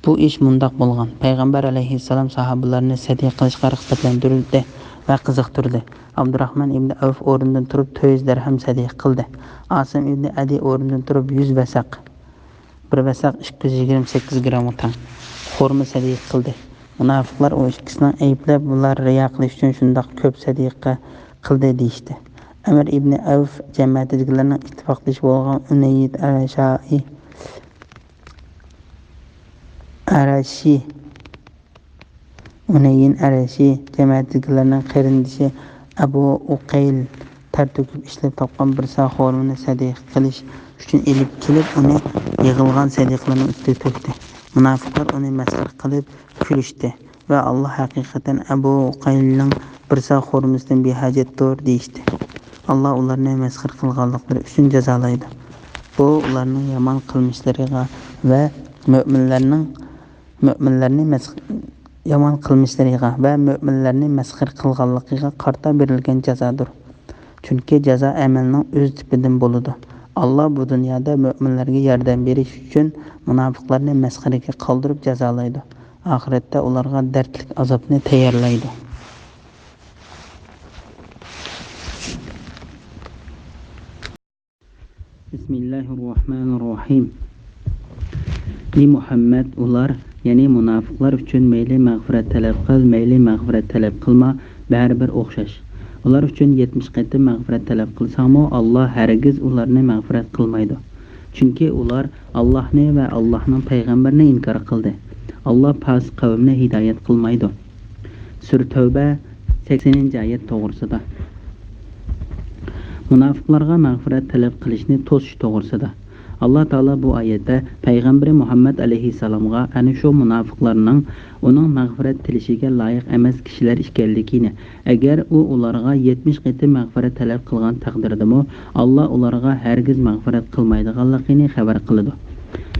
بۇ ئىش مۇنداق بولغان: پەيغەمبەر ئەلەيھىسسالام ساھابىلەرنى سەدىقە قىلىشقا رىغبەتلەندۈردى ۋە قىزىقتۇردى. ئابدۇراخمان ئىبنى ئەۋف ئورنىدىن تۇرۇپ تۆت يۈز دىرھەم سەدىقە قىلدى. ئاسىم ئىبنى ئەدى ئورنىدىن تۇرۇپ يۈز ۋەسەق، بىر ۋەسەق ئىككى يۈز يىگىرمە سەككىز گرامغا تەڭ خورما سەدىقە قىلدى. مۇناپىقلار ئۇ ئىككىسىنى ئەيىبلەپ، بۇلار رىيا قىلىش ئۈچۈن شۇنداق كۆپ سەدىقە قىلدى، دېيىشتى. ئەمىر ئىبنى ئەۋف جەمەتىدىكىلەرنىڭ ئىتتىپاقدىشى بولغان ئۇنەييىد ئەرەشائى، ئەرەشى، ئۇنەييىن ئەرەشى جەمەتىدىكىلەرنىڭ قېرىندىشى ئەبۇ ئۇقەيل تەر تۆكۈپ ئىشلەپ تاپقان بىر ساغ خورمىنى سەدىقە قىلىش ئۈچۈن ئېلىپ كېلىپ، ئۇنى يىغىلغان سەدىقىلەرنىڭ ئۈستىگە تۆكتى. مۇناپىقلار ئۇنى مەسخىرە قىلىپ كۈلۈشتى ۋە «ئاللا ھەقىقەتەن ئەبۇ ئۇقەيلنىڭ بىر ساغ خورمىسىدىن بىھاجەتتۇر» دېيىشتى. ئاللا ئۇلارنى مەسخىرە قىلغانلىقلىرى ئۈچۈن جازالايدۇ. بۇ ئۇلارنىڭ يامان قىلمىشلىرىغا ۋە مۆمىنلەرنىڭ مۆمىنلەرنى مەس-، يامان قىلمىشلىرىغا ۋە مۆمىنلەرنى مەسخىرە قىلغانلىقىغا قارىتا بېرىلگەن جازادۇر. چۈنكى جازا ئەمەلنىڭ ئۆز تىپىدىن بولىدۇ. ئاللا بۇ دۇنيادا مۆمىنلەرگە ياردەم بېرىش ئۈچۈن مۇناپىقلارنى مەسخىرىگە قالدۇرۇپ جازالايدۇ. ئاخىرەتتە ئۇلارغا دەردلىك ئازابنى تەييارلايدۇ. بىسمىللاھىررەھمانىررەھىم. ئى مۇھەممەد، ئۇلار، يەنى مۇناپىقلار ئۈچۈن مەيلى مەغپىرەت تەلەپ قىل، مەيلى مەغپىرەت تەلەپ قىلما، بەرىبىر ئوخشاش. ئۇلار ئۈچۈن يەتمىش قېتىم مەغپىرەت تەلەپ قىلساڭمۇ، ئاللا ھەرگىز ئۇلارنى مەغپىرەت قىلمايدۇ. چۈنكى ئۇلار ئاللاھنى ۋە ئاللاھنىڭ پەيغەمبىرىنى ئىنكار قىلدى. ئاللا پاسىق قەۋمنى ھىدايەت قىلمايدۇ. سۈرە تەۋبە، سەكسىنىنچى ئايەت توغرىسىدا. مۇناپىقلارغا مەغپىرەت تەلەپ قىلىشنى توسۇش توغرىسىدا. ئاللا تائالا بۇ ئايەتتە پەيغەمبىرى مۇھەممەد ئەلەيھىسسالامغا ئەنە شۇ مۇناپىقلارنىڭ ئۇنىڭ مەغپىرەت تىلىشىگە لايىق ئەمەس كىشىلەر ئىكەنلىكىنى، ئەگەر ئۇ ئۇلارغا يەتمىش قېتىم مەغپىرەت تەلەپ قىلغان تەقدىردىمۇ، ئاللا ئۇلارغا ھەرگىز مەغپىرەت قىلمايدىغانلىقىنى خەۋەر قىلىدۇ.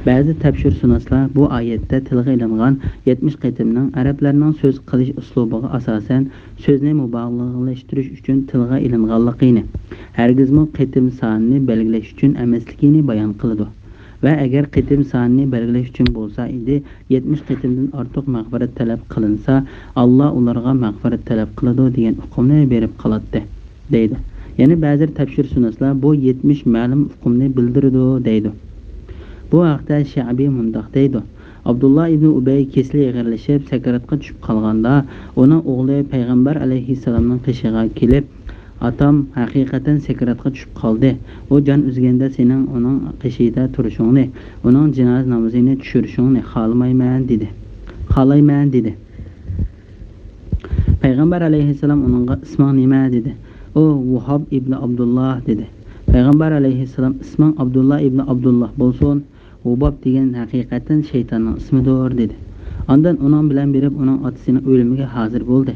بەزى تەپسىرشۇناسلار بۇ ئايەتتە تىلغا ئېلىنغان يەتمىش قېتىمنىڭ ئەرەبلەرنىڭ سۆز قىلىش ئۇسلۇبىغا ئاساسەن، سۆزنى مۇبالىغىلەشتۈرۈش ئۈچۈن تىلغا ئېلىنغانلىقىنى، ھەرگىزمۇ قېتىم سانىنى بەلگىلەش ئۈچۈن ئەمەسلىكىنى بايان قىلىدۇ. ۋە ئەگەر قېتىم سانىنى بەلگىلەش ئۈچۈن بولسا ئىدى، يەتمىش قېتىمدىن ئارتۇق مەغپىرەت تەلەپ قىلىنسا، ئاللا ئۇلارغا مەغپىرەت تەلەپ قىلىدۇ دېگەن ئۇقۇمنى بېرىپ قالاتتى، دەيدۇ. يەنە بەزى تەپسىرشۇناسلار بۇ يەتمىش مەلۇم ئۇقۇمنى بىلدۈرىدۇ، دەيدۇ. بۇ ھەقتە شەئبى مۇنداق دەيدۇ: ئابدۇللا ئىبنى ئۇبەي كېسىلى ئېغىرلىشىپ، سەكراتقا چۈشۈپ قالغاندا، ئۇنىڭ ئوغلى پەيغەمبەر ئەلەيھىسسالامنىڭ قېشىغا كېلىپ، «ئاتام ھەقىقەتەن سەكراتقا چۈشۈپ قالدى. ئۇ جان ئۈزگەندە سېنىڭ ئۇنىڭ قېشىدا تۇرۇشۇڭنى، ئۇنىڭ جىنازا نامىزىنى چۈشۈرۈشۈڭنى خالىمايمەن» دېدى. «خالايمەن» دېدى. پەيغەمبەر ئەلەيھىسسالام ئۇنىڭغا «ئىسمىڭ نېمە؟» دېدى. ئۇ «ۋۇھاب ئىبنى ئابدۇللا» دېدى. پەيغەمبەر ئەلەيھىسسالام «ئىسمىڭ ئابدۇللا ئىبنى ئابدۇللا بولسۇن. ۋۇباب دېگەن ھەقىقەتەن شەيتاننىڭ ئىسمىدۇر» دېدى. ئاندىن ئۇنىڭ بىلەن بېرىپ ئۇنىڭ ئاتىسىنىڭ ئۆلۈمىگە ھازىر بولدى.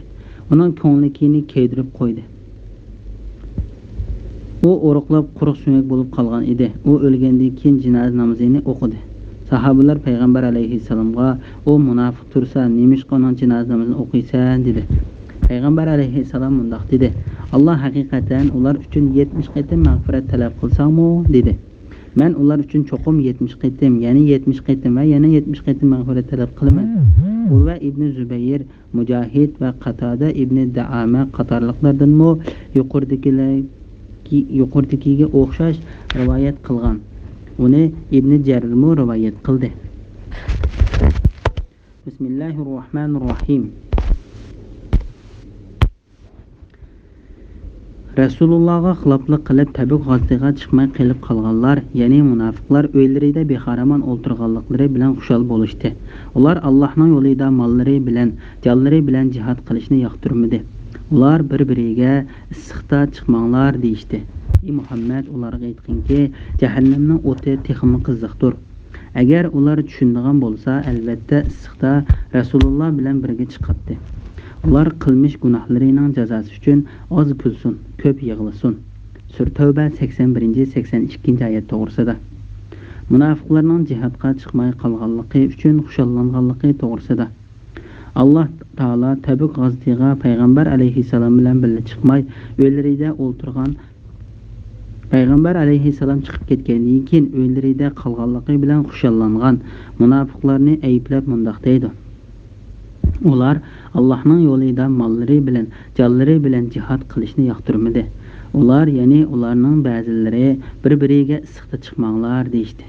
ئۇنىڭ كۆڭلىكىنى كۆيدۈرۈپ قويدى. ئۇ ئورۇقلاپ قۇرۇق سۆڭەك بولۇپ قالغان ئىدى. ئۇ ئۆلگەندىن كېيىن جىنازا نامىزىنى ئوقۇدى. ساھابىلار پەيغەمبەر ئەلەيھىسسالامغا، «ئۇ مۇناپىق تۇرسا، نېمىشقا ئۇنىڭ جىنازا نامىزىنى ئوقۇيسەن؟» دېدى. پەيغەمبەر ئەلەيھىسسالام مۇنداق دېدى: «ئاللا ھەقىقەتەن ئۇلار ئۈچۈن يەتمىش قېتىم مەغپىرەت تەلەپ قىلساڭمۇ؟» دېدى. «مەن ئۇلار ئۈچۈن چوقۇم يەتمىش قېتىم، يەنى يەتمىش قېتىم ۋە يەنە يەتمىش قېتىم مەغپىرەت تەلەپ قىلىمەن.» ئۇرۋە ئىبنى زۇبەير، مۇجاھىد ۋە قاتادە ئىبنى دەئامە قاتارلىقلاردىنمۇ يۇقىرىدىكىلەرگە، يۇقىرىدىكىگە ئوخشاش رىۋايەت قىلغان. ئۇنى ئىبنى جەرىرمۇ رىۋايەت قىلدى. بىسمىللاھىررەھمانىررەھىم. رەسۇلۇللاغا خىلاپلىق قىلىپ، تەبۈك غازىتىغا چىقماي قېلىپ قالغانلار، يەنى مۇناپىقلار ئۆيلىرىدە بىخارامان ئولتۇرغانلىقلىرى بىلەن خۇشال بولۇشتى. ئۇلار ئاللاھنىڭ يولىدا ماللىرى بىلەن، جانلىرى بىلەن جىھاد قىلىشنى ياقتۇرمىدى. ئۇلار بىر-بىرىگە، «ئىسسىقتا چىقماڭلار» دېيىشتى. ئى مۇھەممەد، ئۇلارغا ئېيتقىنكى، جەھەننەمنىڭ ئوتى تېخىمۇ قىزىقتۇر. ئەگەر ئۇلار چۈشىنىدىغان بولسا، ئەلۋەتتە ئىسسىقتا رەسۇلۇللا بىلەن بىرگە چىقاتتى. ئۇلار قىلمىش گۇناھلىرىنىڭ جازاسى ئۈچۈن ئاز كۈلسۇن، كۆپ يىغلىسۇن. سۈرە تەۋبە، سەكسەن بىرىنچى، سەكسەن ئىككىنچى ئايەت توغرىسىدا. مۇناپىقلارنىڭ جىھادقا چىقماي قالغانلىقى ئۈچۈن خۇشاللانغانلىقى توغرىسىدا. ئاللاھ تائالا تەبۈك غازىتىغا پەيغەمبەر ئەلەيھىسسالام بىلەن بىللە چىقماي، ئۆيلىرىدە ئولتۇرغان، پەيغەمبەر ئەلەيھىسسالام چىقىپ كەتكەندىن كېيىن ئۆيلىرىدە قالغانلىقى بىلەن خۇشاللانغان مۇناپىقلارنى ئەيىبلەپ مۇنداق دەيدۇ: ئۇلار ئاللاھنىڭ يولىدا ماللىرى بىلەن، جانلىرى بىلەن جىھاد قىلىشنى ياقتۇرمىدى. ئۇلار، يەنى ئۇلارنىڭ بەزىلىرى بىر-بىرىگە ئىسسىقتا چىقماڭلار دېيىشتى.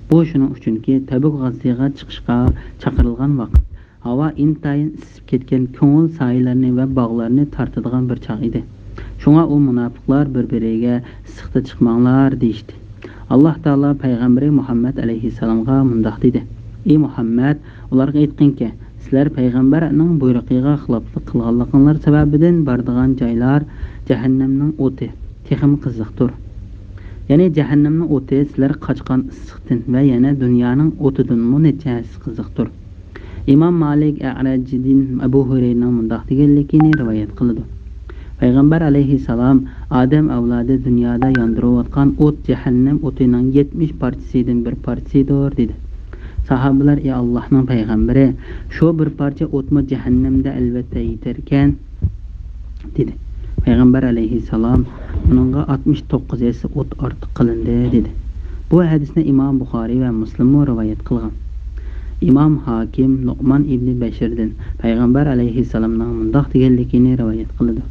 بۇ شۇنىڭ ئۈچۈنكى، تەبۈك غازىتىغا چىقىشقا چاقىرىلغان ۋاقىت ھاۋا ئىنتايىن ئىسسىپ كەتكەن، كۆڭۈل سايىلەرنى ۋە باغلارنى تارتىدىغان بىر چاغ ئىدى. شۇڭا ئۇ مۇناپىقلار بىر-بىرىگە ئىسسىقتا چىقماڭلار دېيىشتى. ئاللاھ تائالا پەيغەمبىرى مۇھەممەد ئەلەيھىسسالامغا مۇنداق دېدى: ئى مۇھەممەد، ئۇلارغا ئېيتقىنكى، سىلەر پەيغەمبەرنىڭ بۇيرۇقىغا خىلاپلىق قىلغانلىقىڭلار سەۋەبىدىن بارىدىغان جايلار جەھەننەمنىڭ ئوتى، تېخىمۇ قىزىقتۇر. يەنى جەھەننەمنىڭ ئوتى سىلەر قاچقان ئىسسىقتىن ۋە يەنە دۇنيانىڭ ئوتىدىنمۇ نەچچە ھەسسە قىزىقتۇر. ئىمام مالىك ئەئرەجدىن ئەبۇ ھۇرەيرىنىڭ مۇنداق دېگەنلىكىنى رىۋايەت قىلىدۇ: پەيغەمبەر ئەلەيھىسسالام، ئادەم ئەۋلادى دۇنيادا ياندۇرۇۋاتقان ئوت جەھەننەم ئوتىنىڭ يەتمىش پارچىسىدىن بىر پارچىسىدۇر، دېدى. ساھابىلەر، ئى ئاللاھنىڭ پەيغەمبىرى، شۇ بىر پارچە ئوتمۇ جەھەننەمدە ئەلۋەتتە يېتەركەن، دېدى. پەيغەمبەر ئەلەيھىسسالام، ئۇنىڭغا ئاتمىش توققۇز ھەسسە ئوت ئارتۇق قىلىندى، دېدى. بۇ ھەدىسنى ئىمام بۇخارىي ۋە مۇسلىممۇ رىۋايەت قىلغان. ئىمام ھاكىم نۇئمان ئىبنى بەشىردىن پەيغەمبەر ئەلەيھىسسالامنىڭ مۇنداق دېگەنلىكىنى رىۋايەت قىلىدۇ: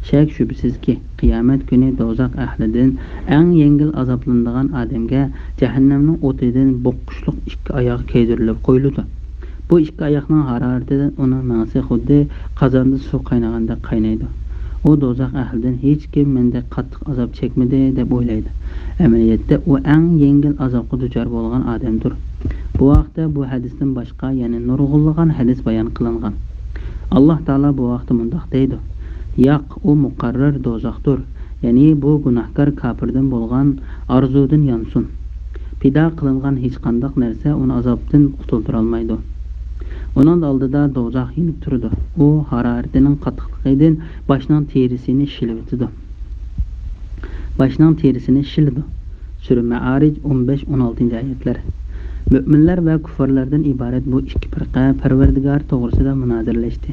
شەك شۈبھىسىزكى، قىيامەت كۈنى دوزاخ ئەھلىدىن ئەڭ يەڭگىل ئازابلىنىدىغان ئادەمگە جەھەننەمنىڭ ئوتىدىن بوغقۇچلۇق ئىككى ئاياغ كىيدۈرۈلۈپ قويۇلىدۇ. بۇ ئىككى ئاياغنىڭ ھارارىتىدىن ئۇنىڭ مېڭىسى خۇددى قازاندا سۇ قاينىغاندەك قاينايدۇ. ئۇ دوزاخ ئەھلىدىن ھېچكىم مەندەك قاتتىق ئازاب چەكمىدى، دەپ ئويلايدۇ. ئەمەلىيەتتە ئۇ ئەڭ يەڭگىل ئازابقا دۇچار بولغان ئادەمدۇر. بۇ ھەقتە بۇ ھەدىستىن باشقا يەنە نۇرغۇنلىغان ھەدىس بايان قىلىنغان. ئاللاھ تائالا بۇ ھەقتە مۇنداق دەيدۇ: ياق، ئۇ مۇقەررەر دوزاختۇر. يەنى بۇ گۇناھكار كاپىردىن بولغان ئارزۇدىن يانسۇن. پىدا قىلىنغان ھېچقانداق نەرسە ئۇنى ئازابتىن قۇتۇلدۇرالمايدۇ. ئۇنىڭ ئالدىدا دوزاخ يېنىپ تۇرىدۇ. ئۇ ھارارىتىنىڭ قاتتىقلىقىدىن باشنىڭ تېرىسىنى شىلىۋېتىدۇ. باشنىڭ تېرىسىنى شىلىدۇ. سۈرە مەئارىج، ئون بەش، ئون ئالتىنچى ئايەتلەر. مۆمىنلەر ۋە كۇففارلاردىن ئىبارەت بۇ ئىككى پىرقە پەرۋەردىگار توغرىسىدا مۇنازىرىلەشتى.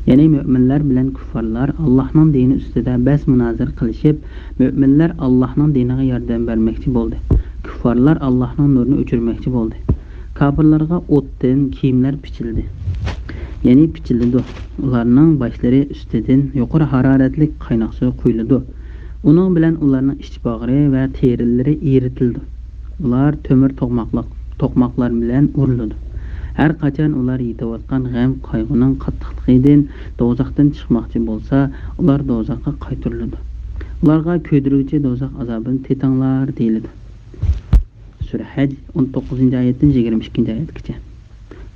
يەنى مۆمىنلەر بىلەن كۇففارلار ئاللاھنىڭ دىنى ئۈستىدە بەس-مۇنازىرە قىلىشىپ، مۆمىنلەر ئاللاھنىڭ دىنىغا ياردەم بەرمەكچى بولدى. كۇففارلار ئاللاھنىڭ نۇرىنى ئۆچۈرمەكچى بولدى. كاپىرلارغا ئوتتىن كىيىملەر پىچىلدى. يەنى پىچىلىدۇ. ئۇلارنىڭ باشلىرى ئۈستىدىن يۇقىرى ھارارەتلىك قايناق سۇ قۇيۇلىدۇ. ئۇنىڭ بىلەن ئۇلارنىڭ ئىچ باغرى ۋە تېرىلىرى ئېرىتىلىدۇ. ئۇلار تۆمۈر توقماقلىق-، توقماقلار بىلەن ئۇرۇلىدۇ. ھەر قاچان ئۇلار يېتىۋاتقان غەم-قايغۇنىڭ قاتتىقلىقىدىن دوزاختىن چىقماقچى بولسا، ئۇلار دوزاخقا قايتۇرۇلىدۇ. ئۇلارغا كۆيدۈرگۈچى دوزاخ ئازابىنى تېتىڭلار دېيىلىدۇ. سۈرە ھەج، ئون توققۇزىنچى ئايەتتىن يىگىرمە ئىككىنچى ئايەتكىچە.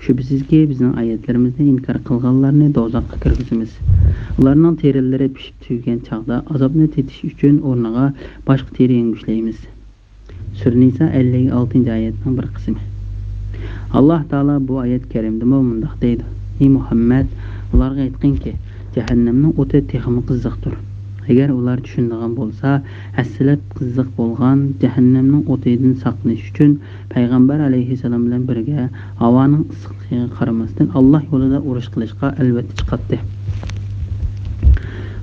شۈبھىسىزكى، بىزنىڭ ئايەتلىرىمىزنى ئىنكار قىلغانلارنى دوزاخقا كىرگۈزىمىز. ئۇلارنىڭ تېرىلىرى پىشىپ تۈگىگەن چاغدا ئازابنى تېتىش ئۈچۈن ئورنىغا باشقا تېرە يەڭگۈشلەيمىز. سۈرە نىسا، ئەللىك ئالتىنچى ئايەتنىڭ بىر قىسمى. ئاللاھ تائالا بۇ ئايەت كەرىمدىمۇ مۇنداق دەيدۇ: ئى مۇھەممەد، ئۇلارغا ئېيتقىنكى، جەھەننەمنىڭ ئوتى تېخىمۇ قىزىقتۇر. ئەگەر ئۇلار چۈشىنىدىغان بولسا، ھەسسىلەپ قىزىق بولغان جەھەننەمنىڭ ئوتىدىن ساقلىنىش ئۈچۈن پەيغەمبەر ئەلەيھىسسالام بىلەن بىرگە ھاۋانىڭ ئىسسىقلىقىغا قارىماستىن، ئاللاھ يولىدا ئۇرۇش قىلىشقا ئەلۋەتتە چىقاتتى.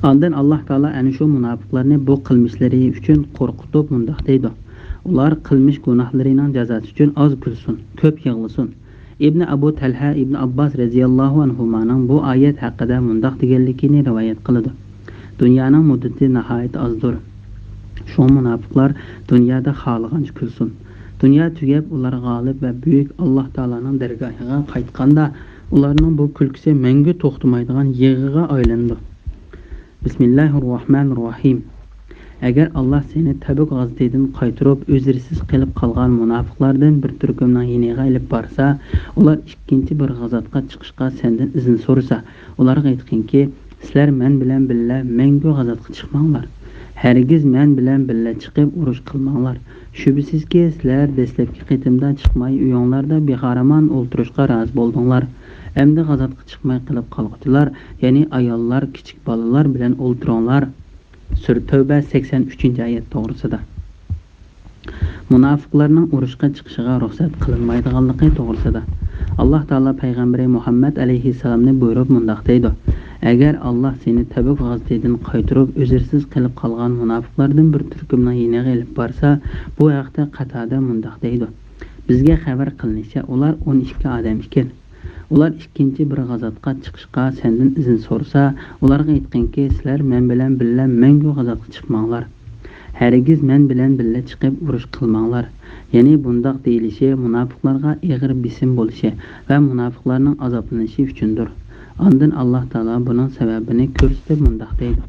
ئاندىن ئاللاھ تائالا ئەنە شۇ مۇناپىقلارنى بۇ قىلمىشلىرى ئۈچۈن قورقۇتۇپ مۇنداق دەيدۇ: ئۇلار قىلمىش گۇناھلىرىنىڭ جازاسى ئۈچۈن ئاز كۈلسۇن، كۆپ يىغلىسۇن. ئىبنى ئەبۇ تەلھە ئىبنى ئابباس رەزىياللاھۇ ئەنھۇمانىڭ بۇ ئايەت ھەققىدە مۇنداق دېگەنلىكىنى رىۋايەت قىلىدۇ: دۇنيانىڭ مۇددىتى ناھايىتى ئازدۇر. شۇڭا مۇناپىقلار دۇنيادا خالىغانچە كۈلسۇن. دۇنيا تۈگەپ، ئۇلار غالىب ۋە بۈيۈك ئاللاھ تائالانىڭ دەرگاھىغا قايتقاندا، ئۇلارنىڭ بۇ كۈلكىسى مەڭگۈ توختىمايدىغان يىغىغا ئايلىنىدۇ. بىسمىللاھىرراھمانىرراھىم. ئەگەر ئاللاھ سېنى تەبۈك غازىتىدىن قايتۇرۇپ، ئۈزرىسىز قېلىپ قالغان مۇناپىقلاردىن بىر تۈركۈمنىڭ يېنىغا ئېلىپ بارسا، ئۇلار ئىككىنچى بىر غازاتقا چىقىشقا سەندىن ئىزىن سورىسا، ئۇلارغا ئېيتقىنكى، سىلەر مەن بىلەن بىللە مەڭگۈ غازاتقا چىقماڭلار. ھەرگىز مەن بىلەن بىللە چىقىپ ئۇرۇش قىلماڭلار. شۈبھىسىزكى، سىلەر دەسلەپكى قېتىمدا چىقماي ئۆيۈڭلاردا بىخارمان ئولتۇرۇشقا رازى بولدۇڭلار. ئەمدى غازاتقا چىقماي قېلىپ قالغۇچىلار، يەنى ئاياللار، كىچىك بالىلار بىلەن ئولتۇرۇڭلار. سۈرە تەۋبە، سەكسەن ئۈچىنچى ئايەت توغرىسىدا. مۇناپىقلارنىڭ ئۇرۇشقا چىقىشىغا رۇخسەت قىلىنمايدىغانلىقى توغرىسىدا. ئاللاھ تائالا پەيغەمبىرى مۇھەممەد ئەلەيھىسسالامنى بۇيرۇپ مۇنداق دەيدۇ: ئەگەر ئاللاھ سېنى تەبۈك غازىتىدىن قايتۇرۇپ، ئۈزۈرسىز قېلىپ قالغان مۇناپىقلاردىن بىر تۈركۈمنىڭ يېنىغا ئېلىپ بارسا، بۇ ھەقتە قاتادە مۇنداق دەيدۇ: بىزگە خەۋەر قىلىنىشىچە، ئۇلار ئون ئىككى ئادەم ئىكەن. ئۇلار ئىككىنچى بىر غازاتقا چىقىشقا سەندىن ئىزىن سورىسا، ئۇلارغا ئېيتقىنكى، سىلەر مەن بىلەن بىللە مەڭگۈ غازاتقا چىقماڭلار. ھەرگىز مەن بىلەن بىللە چىقىپ ئۇرۇش قىلماڭلار. يەنى بۇنداق دېيىلىشى مۇناپىقلارغا ئېغىر بېسىم بولۇشى ۋە مۇناپىقلارنىڭ ئازابلىنىشى ئۈچۈندۇر. ئاندىن ئاللاھ تائالا بۇنىڭ سەۋەبىنى كۆرسىتىپ مۇنداق دەيدۇ: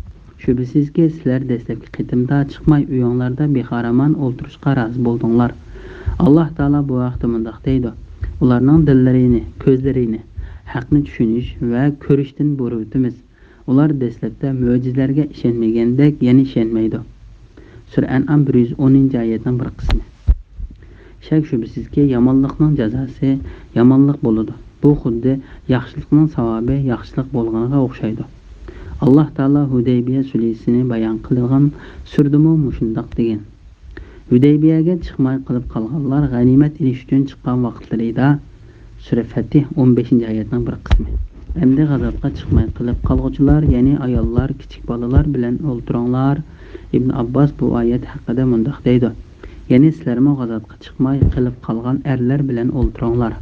شۈبھىسىزكى، سىلەر دەسلەپكى قېتىمدا چىقماي ئۆيۈڭلاردا بىخارامان ئولتۇرۇشقا رازى بولدۇڭلار. ئاللاھ تائالا بۇ ھەقتە مۇنداق دەيدۇ: ئۇلارنىڭ دىللىرىنى، كۆزلىرىنى ھەقنى چۈشىنىش ۋە كۆرۈشتىن بۇرۇۋېتىمىز. ئۇلار دەسلەپتە مۆجىزىلەرگە ئىشەنمىگەندەك يەنە ئىشەنمەيدۇ. سۈرە ئەنئام بىر يۈز ئونىنچى ئايەتنىڭ بىر قىسمى. شەك-شۈبھىسىزكى، يامانلىقنىڭ جازاسى يامانلىق بولىدۇ. بۇ خۇددى ياخشىلىقنىڭ ساۋابى ياخشىلىق بولغىنىغا ئوخشايدۇ. ئاللاھ تائالا ھۇدەيبىيە سۈلھىسىنى بايان قىلغان سۈرىدىمۇ مۇشۇنداق دېگەن: ھۇدەيبىيەگە چىقماي قېلىپ قالغانلار غەنىيمەت ئېلىش ئۈچۈن چىققان ۋاقىتلىرىدا، سۈرە فەتھ، ئون بەشىنچى ئايەتنىڭ بىر قىسمى. ئەمدى غازاتقا چىقماي قېلىپ قالغۇچىلار، يەنى ئاياللار، كىچىك بالىلار بىلەن ئولتۇرۇڭلار. ئىبن ئابباس بۇ ئايەت ھەققىدە مۇنداق دەيدۇ: يەنى سىلەرمۇ غازاتقا چىقماي قېلىپ قالغان ئەرلەر بىلەن ئولتۇرۇڭلار.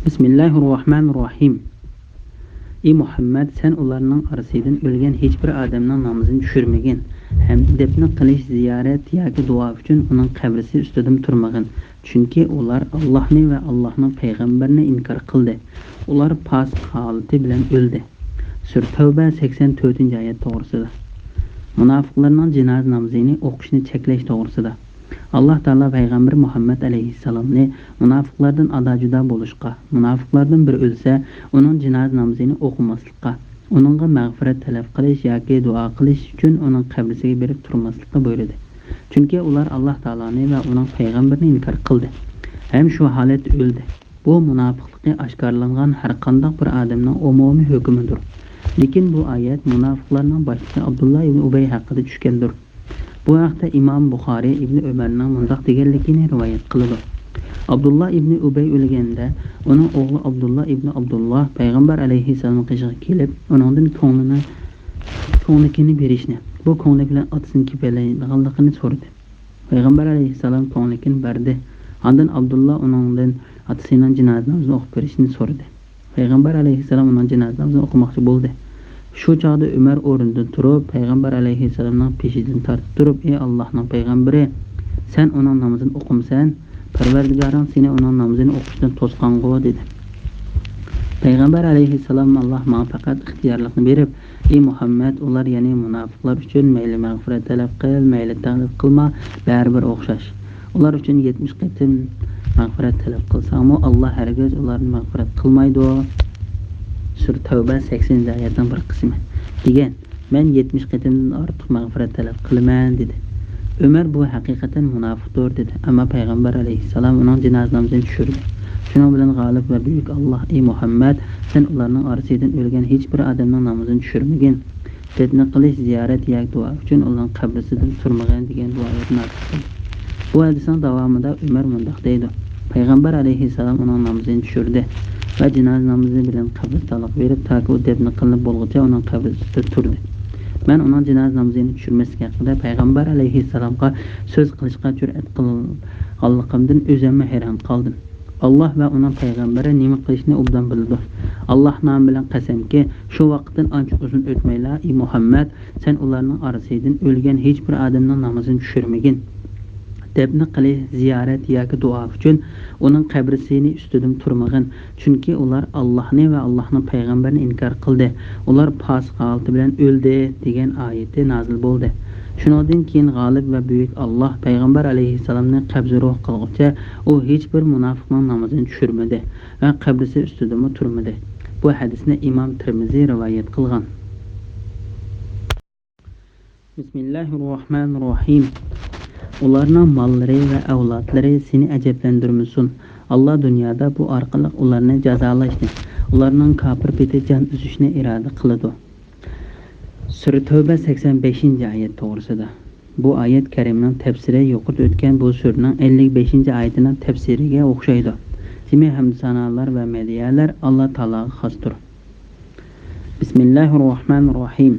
بىسمىللاھىررەھمانىررەھىم. ئى مۇھەممەد، سەن ئۇلارنىڭ ئارىسىدىن ئۆلگەن ھېچبىر ئادەمنىڭ نامىزىنى چۈشۈرمىگىن ھەم دەپنە قىلىش، زىيارەت ياكى دۇئا ئۈچۈن ئۇنىڭ قەبرىسى ئۈستىدىمۇ تۇرمىغىن. چۈنكى ئۇلار ئاللاھنى ۋە ئاللاھنىڭ پەيغەمبىرىنى ئىنكار قىلدى. ئۇلار پاسىق ھالىتى بىلەن ئۆلدى. سۈرە تەۋبە، سەكسەن تۆتىنچى ئايەت توغرىسىدا. مۇناپىقلارنىڭ جىنازا نامىزىنى ئوقۇشنى چەكلەش توغرىسىدا. ئاللاھ تائالا پەيغەمبىرى مۇھەممەد ئەلەيھىسسالامنى مۇناپىقلاردىن ئادا-جۇدا بولۇشقا، مۇناپىقلاردىن بىرى ئۆلسە، ئۇنىڭ جىنازا نامىزىنى ئوقۇماسلىققا، ئۇنىڭغا مەغپىرەت تەلەپ قىلىش ياكى دۇئا قىلىش ئۈچۈن ئۇنىڭ قەبرىسىگە بېرىپ تۇرماسلىققا بۇيرۇدى. چۈنكى ئۇلار ئاللاھ تائالانى ۋە ئۇنىڭ پەيغەمبىرىنى ئىنكار قىلدى ھەم شۇ ھالەتتە ئۆلدى. بۇ مۇناپىقلىقى ئاشكارىلانغان ھەرقانداق بىر ئادەمنىڭ ئومۇمىي ھۆكمىدۇر. لېكىن بۇ ئايەت مۇناپىقلارنىڭ باشلىقى ئابدۇللا ئىبنى ئۇبەي ھەققىدە چۈشكەندۇر. بۇ ھەقتە ئىمام بۇخارىي ئىبنى ئۆمەرنىڭ مۇنداق دېگەنلىكىنى رىۋايەت قىلىدۇ: ئابدۇللا ئىبنى ئۇبەي ئۆلگەندە، ئۇنىڭ ئوغلى ئابدۇللا ئىبنى ئابدۇللا پەيغەمبەر ئەلەيھىسسالامنىڭ قېشىغا كېلىپ، ئۇنىڭدىن كۆڭلىنى، كۆڭلىكىنى بېرىشنى، بۇ كۆڭلەك بىلەن ئاتىسىنى كېپەنلەيدىغانلىقىنى سورىدى. پەيغەمبەر ئەلەيھىسسالام كۆڭلىكىنى بەردى. ئاندىن ئابدۇللا ئۇنىڭدىن ئاتىسىنىڭ جىنازا نامىزىنى ئوقۇپ بېرىشنى سورىدى. پەيغەمبەر ئەلەيھىسسالام ئۇنىڭ جىنازا نامىزىنى ئوقۇماقچى بولدى. شۇ چاغدا ئۆمەر ئورنىدىن تۇرۇپ، پەيغەمبەر ئەلەيھىسسالامنىڭ پېشىدىن تارتىپ تۇرۇپ، ئى ئاللاھنىڭ پەيغەمبىرى، سەن ئۇنىڭ نامىزىنى ئوقۇمسەن؟ پەرۋەردىگارىڭ سېنى ئۇنىڭ نامىزىنى ئوقۇشتىن توسقانغۇ، دېدى. پەيغەمبەر ئەلەيھىسسالام، ئاللاھ ماڭا پەقەت ئىختىيارلىقنى بېرىپ، ئى مۇھەممەد، ئۇلار، يەنى مۇناپىقلار ئۈچۈن مەيلى مەغپىرەت تەلەپ قىل، مەيلى تەلەپ قىلما، بەرىبىر ئوخشاش. ئۇلار ئۈچۈن يەتمىش قېتىم مەغپىرەت تەلەپ قىلساڭمۇ، ئاللاھ ھەرگىز ئۇلارنى مەغپىرەت قىلمايدۇ. سۈرە تەۋبە، سەكسىنىنچى ئايەتنىڭ بىر قىسمى. دېگەن، مەن يەتمىش قېتىمدىن ئارتۇق مەغپىرەت تەلەپ قىلىمەن، دېدى. ئۆمەر بۇ ھەقىقەتەن مۇناپىقتۇر، دېدى. ئەمما پەيغەمبەر ئەلەيھىسسالام ئۇنىڭ جىنازا نامىزىنى چۈشۈردى. شۇنىڭ بىلەن غالىب ۋە بۈيۈك ئاللاھ، ئى مۇھەممەد، سەن ئۇلارنىڭ ئارىسىدىن ئۆلگەن ھېچبىر ئادەمنىڭ نامىزىنى چۈشۈرمىگىن. دەپنە قىلىش، زىيارەت ياكى دۇئا ئۈچۈن ئۇنىڭ قەبرىسىدىن تۇرمىغىن، دېگەن بۇ ئايەتنى نازىل قىلدى. بۇ ھەدىسنىڭ داۋامىدا ئۆمەر مۇنداق دەيدۇ: پەيغەمبەر ئەلەيھىسسالام ئۇنىڭ نامىزىنى چۈشۈردى ۋە جىنازا نامىزى بىلەن قەبرىستانلىققا بېرىپ، تاكى ئۇ دەپنە قىلىنىپ بولغۇچە ئۇنىڭ قەبرىسى ئۈستىدە تۇردى. مەن ئۇنىڭ جىنازا نامىزىنى چۈشۈرمەسلىك ھەققىدە پەيغەمبەر ئەلەيھىسسالامغا سۆز قىلىشقا جۈرئەت قىلغانلىقىمدىن ئۆزۈممۇ ھەيران قالدىم. ئاللاھ ۋە ئۇنىڭ پەيغەمبىرى نېمە قىلىشنى ئوبدان بىلىدۇ. ئاللاھ نامى بىلەن قەسەمكى، شۇ ۋاقىتتىن ئانچە ئۇزۇن ئۆتمەيلا، ئى مۇھەممەد، سەن ئۇلارنىڭ ئارىسىدىن ئۆلگەن ھېچبىر ئادەمنىڭ نامىزىنى چۈشۈرمىگىن. دەپنە قىلىش، زىيارەت ياكى دۇئا ئۈچۈن ئۇنىڭ قەبرىسىنى ئۈستىدىن تۇرمىغىن، چۈنكى ئۇلار ئاللاھنى ۋە ئاللاھنىڭ پەيغەمبىرىنى ئىنكار قىلدى، ئۇلار پاسىق ھالىتى بىلەن ئۆلدى، دېگەن ئايىتى نازىل بولدى. شۇنىڭدىن كېيىن غالىب ۋە بۈيۈك ئاللاھ پەيغەمبەر ئەلەيھىسسالامنى قەبزى روھ قىلغۇچە ئۇ ھېچبىر مۇناپىقنىڭ نامىزىنى چۈشۈرمىدى ۋە قەبرىسى ئۈستىدىمۇ تۇرمىدى. بۇ ھەدىسنى ئىمام تىرمىزى رىۋايەت قىلغان. بىسمىللاھىررەھمانىررەھىم. ئۇلارنىڭ ماللىرى ۋە ئەۋلادلىرى سېنى ئەجەبلەندۈرمىسۇن. ئاللاھ دۇنيادا بۇ ئارقىلىق ئۇلارنى جازالاشنى، ئۇلارنىڭ كاپىر پېتى جان ئۈزۈشنى ئىرادە قىلىدۇ. سۈرە تەۋبە، سەكسەن بەشىنچى ئايەت توغرىسىدا. بۇ ئايەت كەرىمىنىڭ تەپسىرى يۇقىرىدا ئۆتكەن بۇ سۈرىنىڭ ئەللىك بەشىنچى ئايىتىنىڭ تەپسىرىگە ئوخشايدۇ. جىمى ھەمدۇسانالار ۋە مەدھىيەلەر ئاللا تائالاغا خاستۇر. بىسمىللاھىررەھمانىررەھىم.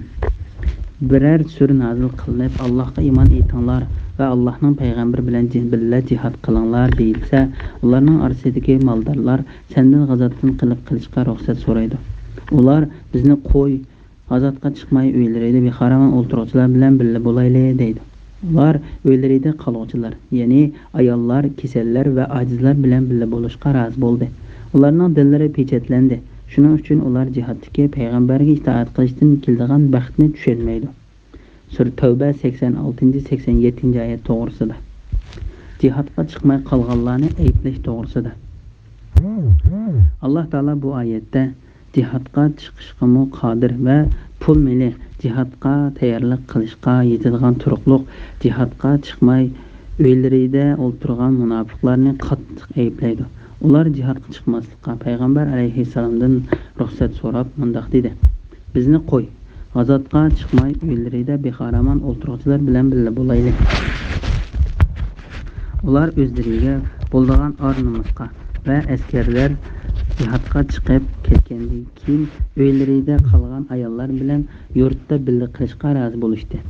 بىرەر سۈرە نازىل قىلىنىپ، ئاللاھقا ئىمان ئېيتىڭلار ۋە ئاللاھنىڭ پەيغەمبىرى بىلەن جى-، بىللە جىھاد قىلىڭلار دېيىلسە، ئۇلارنىڭ ئارىسىدىكى مالدارلار سەندىن غازاتتىن قېلىپ قېلىشقا رۇخسەت سورايدۇ. ئۇلار، بىزنى قوي، غازاتقا چىقماي، ئۆيلىرىدە بىخارامان ئولتۇرغۇچىلار بىلەن بىللە بولايلى، دەيدۇ. ئۇلار ئۆيلىرىدە قالغۇچىلار، يەنى ئاياللار، كېسەللەر ۋە ئاجىزلار بىلەن بىللە بولۇشقا رازى بولدى. ئۇلارنىڭ دىللىرى پېچەتلەندى. شۇنىڭ ئۈچۈن ئۇلار جىھادتىكى پەيغەمبەرگە ئىتائەت قىلىشتىن كېلىدىغان بەختنى چۈشەنمەيدۇ. سۈرە تەۋبە سەكسەن ئالتىنچى، سەكسەن يەتتىنچى ئايەت توغرىسىدا. جىھادقا چىقماي قالغانلارنى ئەيىبلەش توغرىسىدا. ئاللا تائالا بۇ ئايەتتە جىھادقا چىقىشقىمۇ قادىر ۋە پۇل مېلى، جىھادقا تەييارلىق قىلىشقا يېتىدىغان تۇرۇقلۇق، جىھادقا چىقماي ئۆيلىرىدە ئولتۇرغان مۇناپىقلارنى قاتتىق ئەيىبلەيدۇ. ئۇلار جىھادقا چىقماسلىققا پەيغەمبەر ئەلەيھىسسالامدىن رۇخسەت سوراپ مۇنداق دېدى: بىزنى قوي، غازاتقا چىقماي ئۆيلىرىدە بىخارامان ئولتۇرغۇچىلار بىلەن بىللە بولايلى. ئۇلار ئۆزلىرىگە بولىدىغان ئار-نومۇسقا ۋە ئەسكەرلەر جىھادقا چىقىپ كەتكەندىن كېيىن ئۆيلىرىدە قالغان ئاياللار بىلەن يۇرتتا بىللە قېلىشقا رازى بولۇشتى.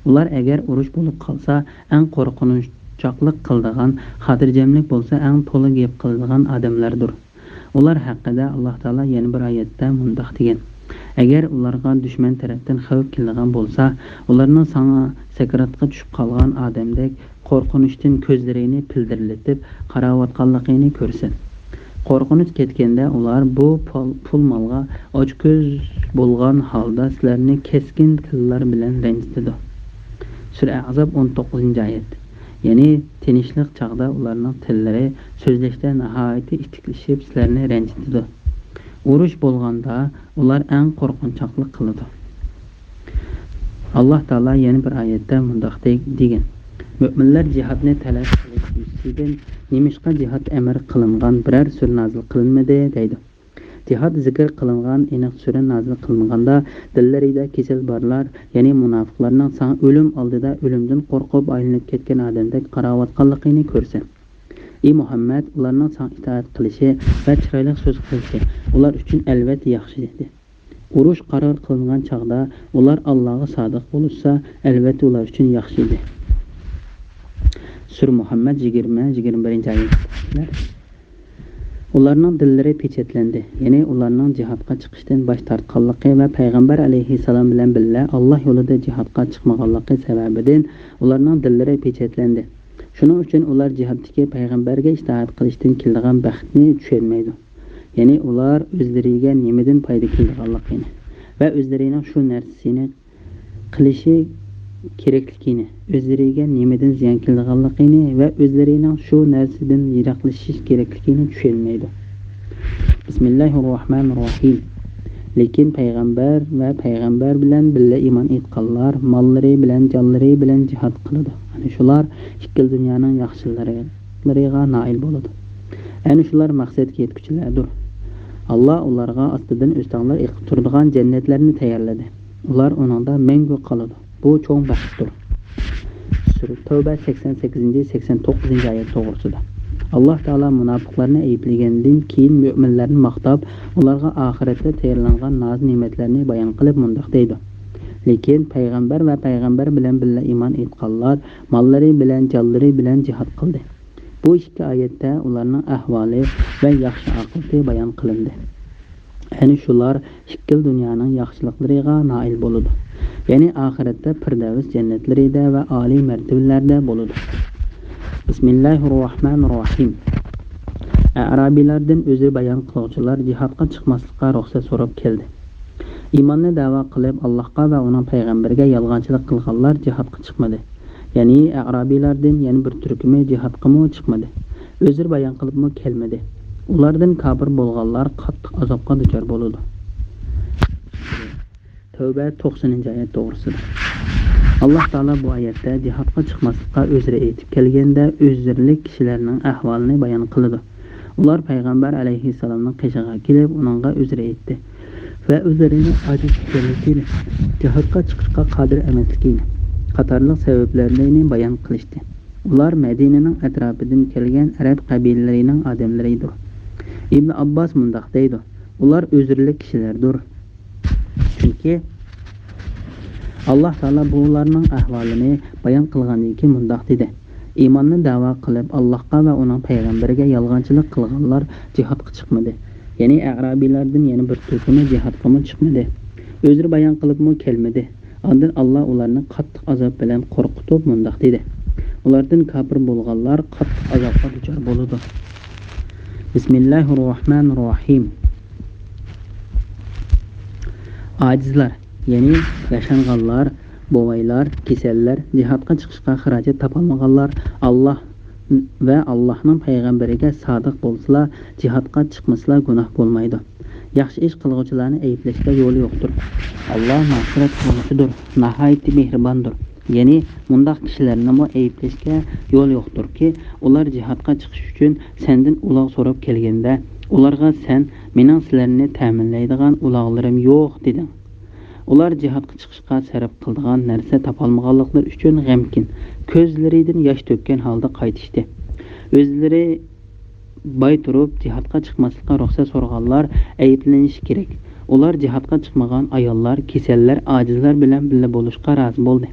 ئۇلار ئەگەر ئۇرۇش بولۇپ قالسا، ئەڭ قورقۇنچاقلىق قىلىدىغان، خاتىرجەملىك بولسا، ئەڭ تولا گەپ قىلىدىغان ئادەملەردۇر. ئۇلار ھەققىدە ئاللا تائالا يەنە بىر ئايەتتە مۇنداق دېگەن: ئەگەر ئۇلارغا دۈشمەن تەرەپتىن خەۋپ كېلىدىغان بولسا، ئۇلارنىڭ ساڭا سەكراتقا چۈشۈپ قالغان ئادەمدەك قورقۇنچتىن كۆزلىرىنى پىلدىرلىتىپ قاراۋاتقانلىقىنى كۆرسەن. قورقۇنچ كەتكەندە، ئۇلار بۇ پۇل-، پۇل-مالغا ئاچكۆز بولغان ھالدا سىلەرنى كەسكىن تىللار بىلەن رەنجىتىدۇ. سۈرە ئەھزاب، ئون توققۇزىنچى ئايەت. يەنى تىنچلىق چاغدا ئۇلارنىڭ تىللىرى سۆزلەشتە ناھايىتى ئىتتىكلىشىپ سىلەرنى رەنجىتىدۇ. ئۇرۇش بولغاندا ئۇلار ئەڭ قورقۇنچاقلىق قىلىدۇ. ئاللا تائالا يەنە بىر ئايەتتە مۇنداق دەي-، دېگەن: مۆمىنلەر جىھادنى تەلەپ قىلىش يۈزىسىدىن نېمىشقا جىھاد ئەمر قىلىنغان بىرەر سۈرە نازىل قىلىنمىدى؟ دەيدۇ. جىھاد زىكىر قىلىنغان ئېنىق سۈرە نازىل قىلىنغاندا، دىللىرىدا كېسەل بارلار، يەنى مۇناپىقلارنىڭ ساڭا ئۆلۈم ئالدىدا ئۆلۈمدىن قورقۇپ ئايلىنىپ كەتكەن ئادەمدەك قاراۋاتقانلىقىنى كۆرسەن. ئى مۇھەممەد، ئۇلارنىڭ ساڭا ئىتائەت قىلىشى ۋە چىرايلىق سۆز قىلىشى ئۇلار ئۈچۈن ئەلۋەتتە ياخشى ئىدى. ئۇرۇش قارار قىلىنغان چاغدا ئۇلار ئاللاغا سادىق بولۇشسا، ئەلۋەتتە ئۇلار ئۈچۈن ياخشى ئىدى. سۈرە مۇھەممەد يىگىرمە، يىگىرمە بىرىنچى ئايەتلەر. ئۇلارنىڭ دىللىرى پېچەتلەندى، يەنى ئۇلارنىڭ جىھادقا چىقىشتىن باش تارتقانلىقى ۋە پەيغەمبەر ئەلەيھىسسالام بىلەن بىللە ئاللا يولىدا جىھادقا چىقمىغانلىقى سەۋەبىدىن ئۇلارنىڭ دىللىرى پېچەتلەندى. شۇنىڭ ئۈچۈن ئۇلار جىھادتىكى پەيغەمبەرگە ئىتائەت قىلىشتىن كېلىدىغان بەختنى چۈشەنمەيدۇ. يەنى ئۇلار ئۆزلىرىگە نېمىدىن پايدا كېلىدىغانلىقىنى ۋە ئۆزلىرىنىڭ شۇ نەرسىنى قىلىشى كېرەكلىكىنى، ئۆزلىرىگە نېمىدىن زىيان كېلىدىغانلىقىنى ۋە ئۆزلىرىنىڭ شۇ نەرسىدىن يىراقلىشىش كېرەكلىكىنى چۈشەنمەيدۇ. بىسمىللاھىررەھمانىررەھىم. لېكىن پەيغەمبەر ۋە پەيغەمبەر بىلەن بىللە ئىمان ئېيتقانلار ماللىرى بىلەن، جانلىرى بىلەن جىھاد قىلىدۇ. ئەنە شۇلار ئىككىلا دۇنيانىڭ ياخشىلىرىغا نائىل بولىدۇ. ئەنە شۇلار مەقسەتكە يەتكۈچىلەردۇر. ئاللا ئۇلارغا ئاستىدىن ئۆستەڭلار ئېقىپ تۇرىدىغان جەننەتلەرنى تەييارلىدى. ئۇلار ئۇنىڭدا مەڭگۈ قالىدۇ. بۇ چوڭ بەختتۇر. سۈرە تەۋبە سەكسەن سەككىزىنچى، سەكسەن توققۇزىنچى ئايەت توغرىسىدا. ئاللا تائالا مۇناپىقلارنى ئەيىبلىگەندىن كېيىن مۆمىنلەرنى ماختاپ، ئۇلارغا ئاخىرەتتە تەييارلانغان ناز-نېمەتلەرنى بايان قىلىپ مۇنداق دەيدۇ: لېكىن پەيغەمبەر ۋە پەيغەمبەر بىلەن بىللە ئىمان ئېيتقانلار ماللىرى بىلەن، جانلىرى بىلەن جىھاد قىلدى. بۇ ئىككى ئايەتتە ئۇلارنىڭ ئەھۋالى ۋە ياخشى ئاقىۋىتى بايان قىلىندى. ئەنە شۇلار ئىككىلا دۇنيانىڭ ياخشىلىقلىرىغا نائىل بولىدۇ. يەنى ئاخىرەتتە پىردەۋس جەننەتلىرىدە ۋە ئالىي مەرتىۋىلەردە بولىدۇ. بىسمىللاھىررەھمانىررەھىم. ئەرابىيلاردىن ئۆزرە بايان قىلغۇچىلار جىھادقا چىقماسلىققا رۇخسەت سوراپ كەلدى. ئىماننى دەۋا قىلىپ، ئاللاھقا ۋە ئۇنىڭ پەيغەمبىرىگە يالغانچىلىق قىلغانلار جىھادقا چىقمىدى. يەنى ئەرابىيلاردىن يەنە بىر تۈركۈمى جىھادقىمۇ چىقمىدى. ئۆزرە بايان قىلىپمۇ كەلمىدى. ئۇلاردىن كاپىر بولغانلار قاتتىق ئازابقا دۇچار بولىدۇ. تەۋبە توقسىنىنچى ئايەت توغرىسىدا. ئاللا تائالا بۇ ئايەتتە جىھادقا چىقماسلىققا ئۆزرە ئېيتىپ كەلگەندە، ئۆزرىلىك كىشىلەرنىڭ ئەھۋالىنى بايان قىلىدۇ. ئۇلار پەيغەمبەر ئەلەيھىسسالامنىڭ قېشىغا كېلىپ، ئۇنىڭغا ئۆزرە ئېيتتى ۋە ئۆزلىرىنىڭ ئاجىز ئىكەنلىكىنى، جىھادقا چىقىشقا قادىر ئەمەسلىكىنى، قاتارلىق سەۋەبلەرنى بايان قىلىشتى. ئۇلار مەدىنىنىڭ ئەتراپىدىن كەلگەن ئەرەب قەبىلىلىرىنىڭ ئادەملىرىدۇر. ئىبن ئابباس مۇنداق دەيدۇ، ئۇلار ئۆزرىلىك كىشىلەردۇر. چۈنكى ئاللاھ تائالا بۇلارنىڭ ئەھۋالىنى بايان قىلغاندىن كېيىن مۇنداق دېدى، ئىماننى دەۋا قىلىپ، ئاللاھقا ۋە ئۇنىڭ پەيغەمبىرىگە يالغانچىلىق قىلغانلار جىھادقا چىقمىدى. يەنى ئەئرابىيلاردىن يەنە بىر تۆكۈنى جىھادقىمۇ چىقمىدى. ئۆزرە بايان قىلىپمۇ كەلمىدى. ئاندىن ئاللاھ ئۇلارنى قاتتىق ئازاب بىلەن قورقۇتۇپ مۇنداق دېدى، ئۇلاردىن كاپىر بولغانلار قاتتىق ئازابقا دۇچار بولىدۇ. بىسمىللاھىررەھمانىررەھىم. ئاجىزلار، يەنى ياشانغانلار، بوۋايلار، كېسەللەر، جىھادقا چىقىشقا خىراجەت تاپالمىغانلار، ئاللاھ ۋە ئاللاھنىڭ پەيغەمبىرىگە سادىق بولسىلا، جىھادقا چىقمىسىلا گۇناھ بولمايدۇ. ياخشى ئىش قىلغۇچىلارنى ئەيىبلەشكە يول يوقتۇر. ئاللاھ مەغپىرەت قىلغۇچىدۇر، ناھايىتى مېھرىباندۇر. يەنى مۇنداق كىشىلەرنىمۇ ئەيىبلەشكە يول يوقتۇركى، ئۇلار جىھادقا چىقىش ئۈچۈن سەندىن ئۇلاغ سوراپ كەلگەندە، ئۇلارغا سەن مېنىڭ سىلەرنى تەمىنلەيدىغان ئۇلاغلىرىم يوق دېدىڭ. ئۇلار جىھادقا چىقىشقا سەرپ قىلىدىغان نەرسە تاپالمىغانلىقلىرى ئۈچۈن غەمكىن، كۆزلىرىدىن ياش تۆككەن ھالدا قايتىشتى. ئۆزلىرى باي تۇرۇپ، جىھادقا چىقماسلىققا رۇخسەت سورىغانلار ئەيىبلىنىشى كېرەك. ئۇلار جىھادقا چىقمىغان ئاياللار، كېسەللەر، ئاجىزلار بىلەن بىللە بولۇشقا رازى بولدى.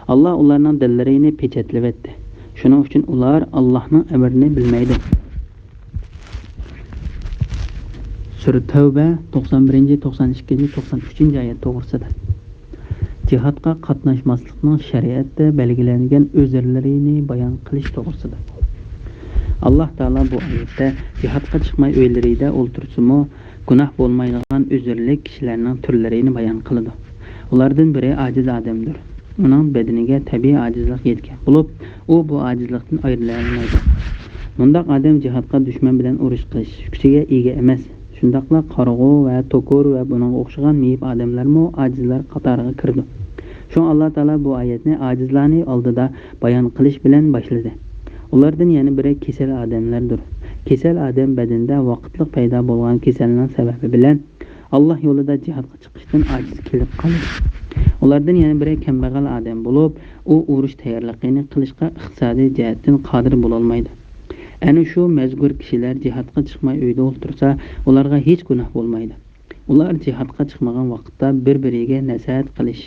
ئاللاھ ئۇلارنىڭ دىللىرىنى پېچەتلىۋەتتى. شۇنىڭ ئۈچۈن ئۇلار ئاللاھنىڭ ئەمرىنى بىلمەيدۇ. سۈرە تەۋبە، توقسان بىرىنچى، توقسان ئىككىنچى، توقسان ئۈچىنچى ئايەت توغرىسىدا. جىھادقا قاتناشماسلىقنىڭ شەرىئەتتە بەلگىلەنگەن ئۆزرىلىرىنى بايان قىلىش توغرىسىدا. ئاللاھ تائالا بۇ ئايەتتە جىھادقا چىقماي ئۆيلىرىدە ئولتۇرسىمۇ گۇناھ بولمايدىغان ئۆزرىلىك كىشىلەرنىڭ تۈرلىرىنى بايان قىلىدۇ. ئۇلاردىن بىرى ئاجىز ئادەمدۇر. ئۇنىڭ بەدىنىگە تەبىئىي ئاجىزلىق يەتكەن بولۇپ، ئۇ بۇ ئاجىزلىقتىن ئايرىلالمايدۇ. مۇنداق ئادەم جىھادقا دۈشمەن بىلەن ئۇرۇش قىلىش كۈچىگە ئىگە ئەمەس. شۇنداقلا قارىغۇ ۋە توكۇر ۋە بۇنىڭغا ئوخشىغان مېيىپ ئادەملەرمۇ ئاجىزلار قاتارىغا كىرىدۇ. شۇڭا ئاللاھ تائالا بۇ ئايەتنى ئاجىزلارنى ئالدىدا بايان قىلىش بىلەن باشلىدى. ئۇلاردىن يەنە بىرى كېسەل ئادەملەردۇر. كېسەل ئادەم بەدىنىدە ۋاقىتلىق پەيدا بولغان كېسەلنىڭ سەۋەبى بىلەن ئاللاھ يولىدا جىھادقا چىقىشتىن ئاجىز كېلىپ قالىدۇ. ئۇلاردىن يەنە بىرى كەمبەغەل ئادەم بولۇپ، ئۇ ئۇرۇش تەييارلىقىنى قىلىشقا ئىقتىسادىي جەھەتتىن قادىر بولالمايدۇ. ئەنە شۇ مەزكۇر كىشىلەر جىھادقا چىقماي ئۆيدە ئولتۇرسا، ئۇلارغا ھېچ گۇناھ بولمايدۇ. ئۇلار جىھادقا چىقمىغان ۋاقىتتا بىر-بىرىگە نەسىھەت قىلىش،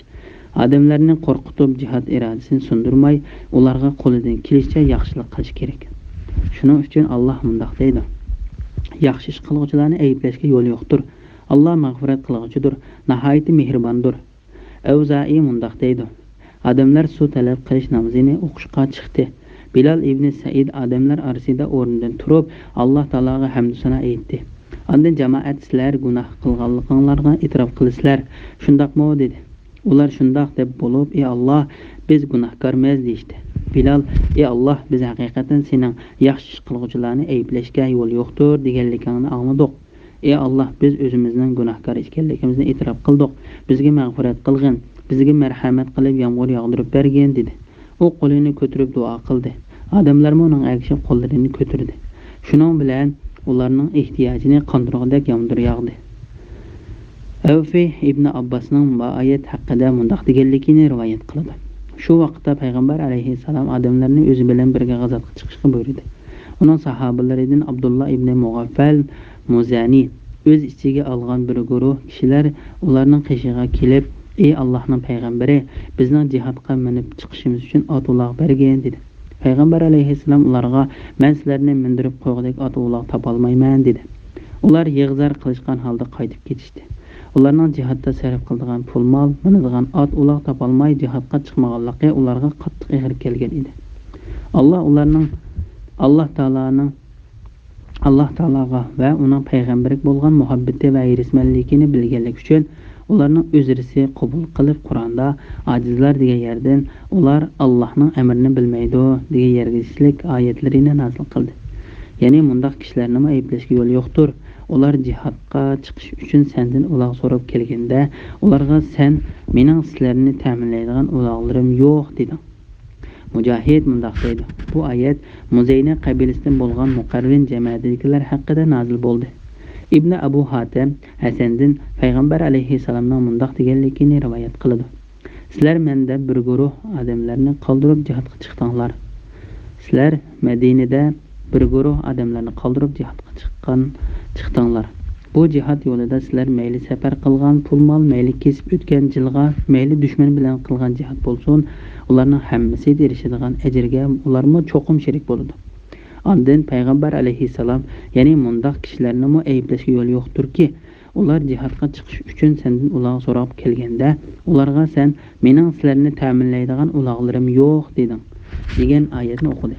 ئادەملەرنى قورقۇتۇپ، جىھاد ئىرادىسىنى سۇندۇرماي، ئۇلارغا قولىدىن كېلىشىچە ياخشىلىق قىلىش كېرەك. شۇنىڭ ئۈچۈن ئاللاھ مۇنداق دەيدۇ، ياخشى ئىش قىلغۇچىلارنى ئەيىبلەشكە يول يوقتۇر. ئاللاھ مەغپىرەت قىلغۇچىدۇر، ناھايىتى مېھرىباندۇر. ئەۋزائىي مۇنداق دەيدۇ، ئادەملەر سۇ تەلەپ قىلىش نامىزىنى ئوقۇشقا چىقتى. بىلال ئىبنى سەئىد ئادەملەر ئارىسىدا ئورنىدىن تۇرۇپ، ئاللاھ تائالاغا ھەمدۇ سانا ئېيتتى. ئاندىن جامائەت، سىلەر گۇناھ قىلغانلىقىڭلارغا ئېتىراپ قىلىسىلەر، شۇنداقمۇ؟ دېدى. ئۇلار شۇنداق دەپ بولۇپ، ئى ئاللاھ، بىز گۇناھكارمىز، دېيىشتى. بىلال، ئى ئاللاھ، بىز ھەقىقەتەن سېنىڭ ياخشى ئىش قىلغۇچىلارنى ئەيىبلەشكە يول يوقتۇر، دېگەنلىكىڭنى ئاڭلىدۇق. ئى ئاللاھ، بىز ئۆزىمىزنىڭ گۇناھكار ئىكەنلىكىمىزنى ئېتىراپ قىلدۇق. بىزگە مەغپىرەت قىلغىن، بىزگە مەرھەمەت قىلىپ يامغۇر ياغدۇرۇپ بەرگىن، دېدى. ئۇ قولىنى كۆتۈرۈپ دۇئا قىلدى. ئادەملەرمۇ ئۇنىڭغا ئەگىشىپ قوللىرىنى كۆتۈردى. شۇنىڭ بىلەن ئۇلارنىڭ ئېھتىياجىنى قاندۇرغۇدەك يامغۇر ياغدى. ئەۋفى ئىبنى ئابباسنىڭ بۇ ئايەت ھەققىدە مۇنداق دېگەنلىكىنى رىۋايەت قىلىدۇ. شۇ ۋاقىتتا پەيغەمبەر ئەلەيھىسسالام ئادەملەرنى ئۆزى بىلەن بىرگە غازاتقا چىقىشقا بۇيرۇدى. ئۇنىڭ ساھابىلىرىدىن ئابدۇللا ئىبنى مۇغەففەل مۇزەنى ئۆز ئىچىگە ئالغان بىر گۇرۇھ كىشىلەر ئۇلارنىڭ قېشىغا كېلىپ، ئى ئاللاھنىڭ پەيغەمبىرى، بىزنىڭ جىھادقا مىنىپ چىقىشىمىز ئۈچۈن ئات-ئۇلاغ بەرگىن، دېدى. پەيغەمبەر ئەلەيھىسسالام ئۇلارغا، مەن سىلەرنى مىندۈرۈپ قويغۇدەك ئات-ئۇلاغ تاپالمايمەن، دېدى. ئۇلار يىغا-زار قىلىشقان ھالدا قايتىپ كېتىشتى. ئۇلارنىڭ جىھادتا سەرپ قىلىدىغان پۇل-مال، مىنىدىغان ئات-ئۇلاغ تاپالماي جىھادقا چىقمىغانلىقى ئۇلارغا قاتتىق ئېغىر كەلگەن ئىدى. ئاللاھ ئۇلارنىڭ، ئاللاھ تائالانىڭ، ئاللاھ تائالاغا ۋە ئۇنىڭ پەيغەمبىرىگە بولغان مۇھەببىتى ۋە ھېرىسمەنلىكىنى بىلگەنلىكى ئۈچۈن، ئۇلارنىڭ ئۆزرىسى قوبۇل قىلىپ، قۇرئاندا ئاجىزلار دېگەن يەردىن، ئۇلار ئاللاھنىڭ ئەمرىنى بىلمەيدۇ دېگەن يەرگىچىلىك ئايەتلىرىنى نازىل قىلدى. يەنى مۇنداق كىشىلەرنىمۇ ئەيىبلەشكە يول يوقتۇر. ئۇلار جىھادقا چىقىش ئۈچۈن سەندىن ئۇلاغ سوراپ كەلگەندە، ئۇلارغا سەن، مېنىڭ سىلەرنى تەمىنلەيدىغان ئۇلاغلىرىم يوق، دېدىڭ. مۇجاھىد مۇنداق دەيدۇ، بۇ ئايەت مۇزەينە قەبىلىسىدىن بولغان مۇقەررىن جەمەتىدىكىلەر ھەققىدە نازىل بولدى. ئىبنى ئەبۇ ھاتەم ھەسەندىن پەيغەمبەر ئەلەيھىسسالامنىڭ مۇنداق دېگەنلىكىنى رىۋايەت قىلىدۇ. سىلەر مەندە بىر گۇرۇھ ئادەملەرنى قالدۇرۇپ جىھادقا چىقتىڭلار. سىلەر مەدىنىدە بىر گۇرۇھ ئادەملەرنى قالدۇرۇپ جىھادقا چىققان، چىقتىڭلار. بۇ جىھاد يولىدا سىلەر مەيلى سەپەر قىلغان پۇل-مال، مەيلى كېسىپ ئۆتكەن جىلغا، مەيلى دۈشمەن بىلەن قىلغان جىھاد بولسۇن، ئۇلارنىڭ ھەممىسى ئېرىشىدىغان ئەجىرگە ئۇلارمۇ چوقۇم شېرىك بولىدۇ. ئاندىن پەيغەمبەر ئەلەيھىسسالام، يەنى مۇنداق كىشىلەرنىمۇ ئەيىبلەشكە يول يوقتۇركى، ئۇلار جىھادقا چىقىش ئۈچۈن سەندىن ئۇلارغا سوراپ كەلگەندە، ئۇلارغا سەن، «مېنىڭ سىلەرنى تەمىنلەيدىغان ئۇلاغلىرىم يوق» دېدىڭ، دېگەن ئايەتنى ئوقۇدى.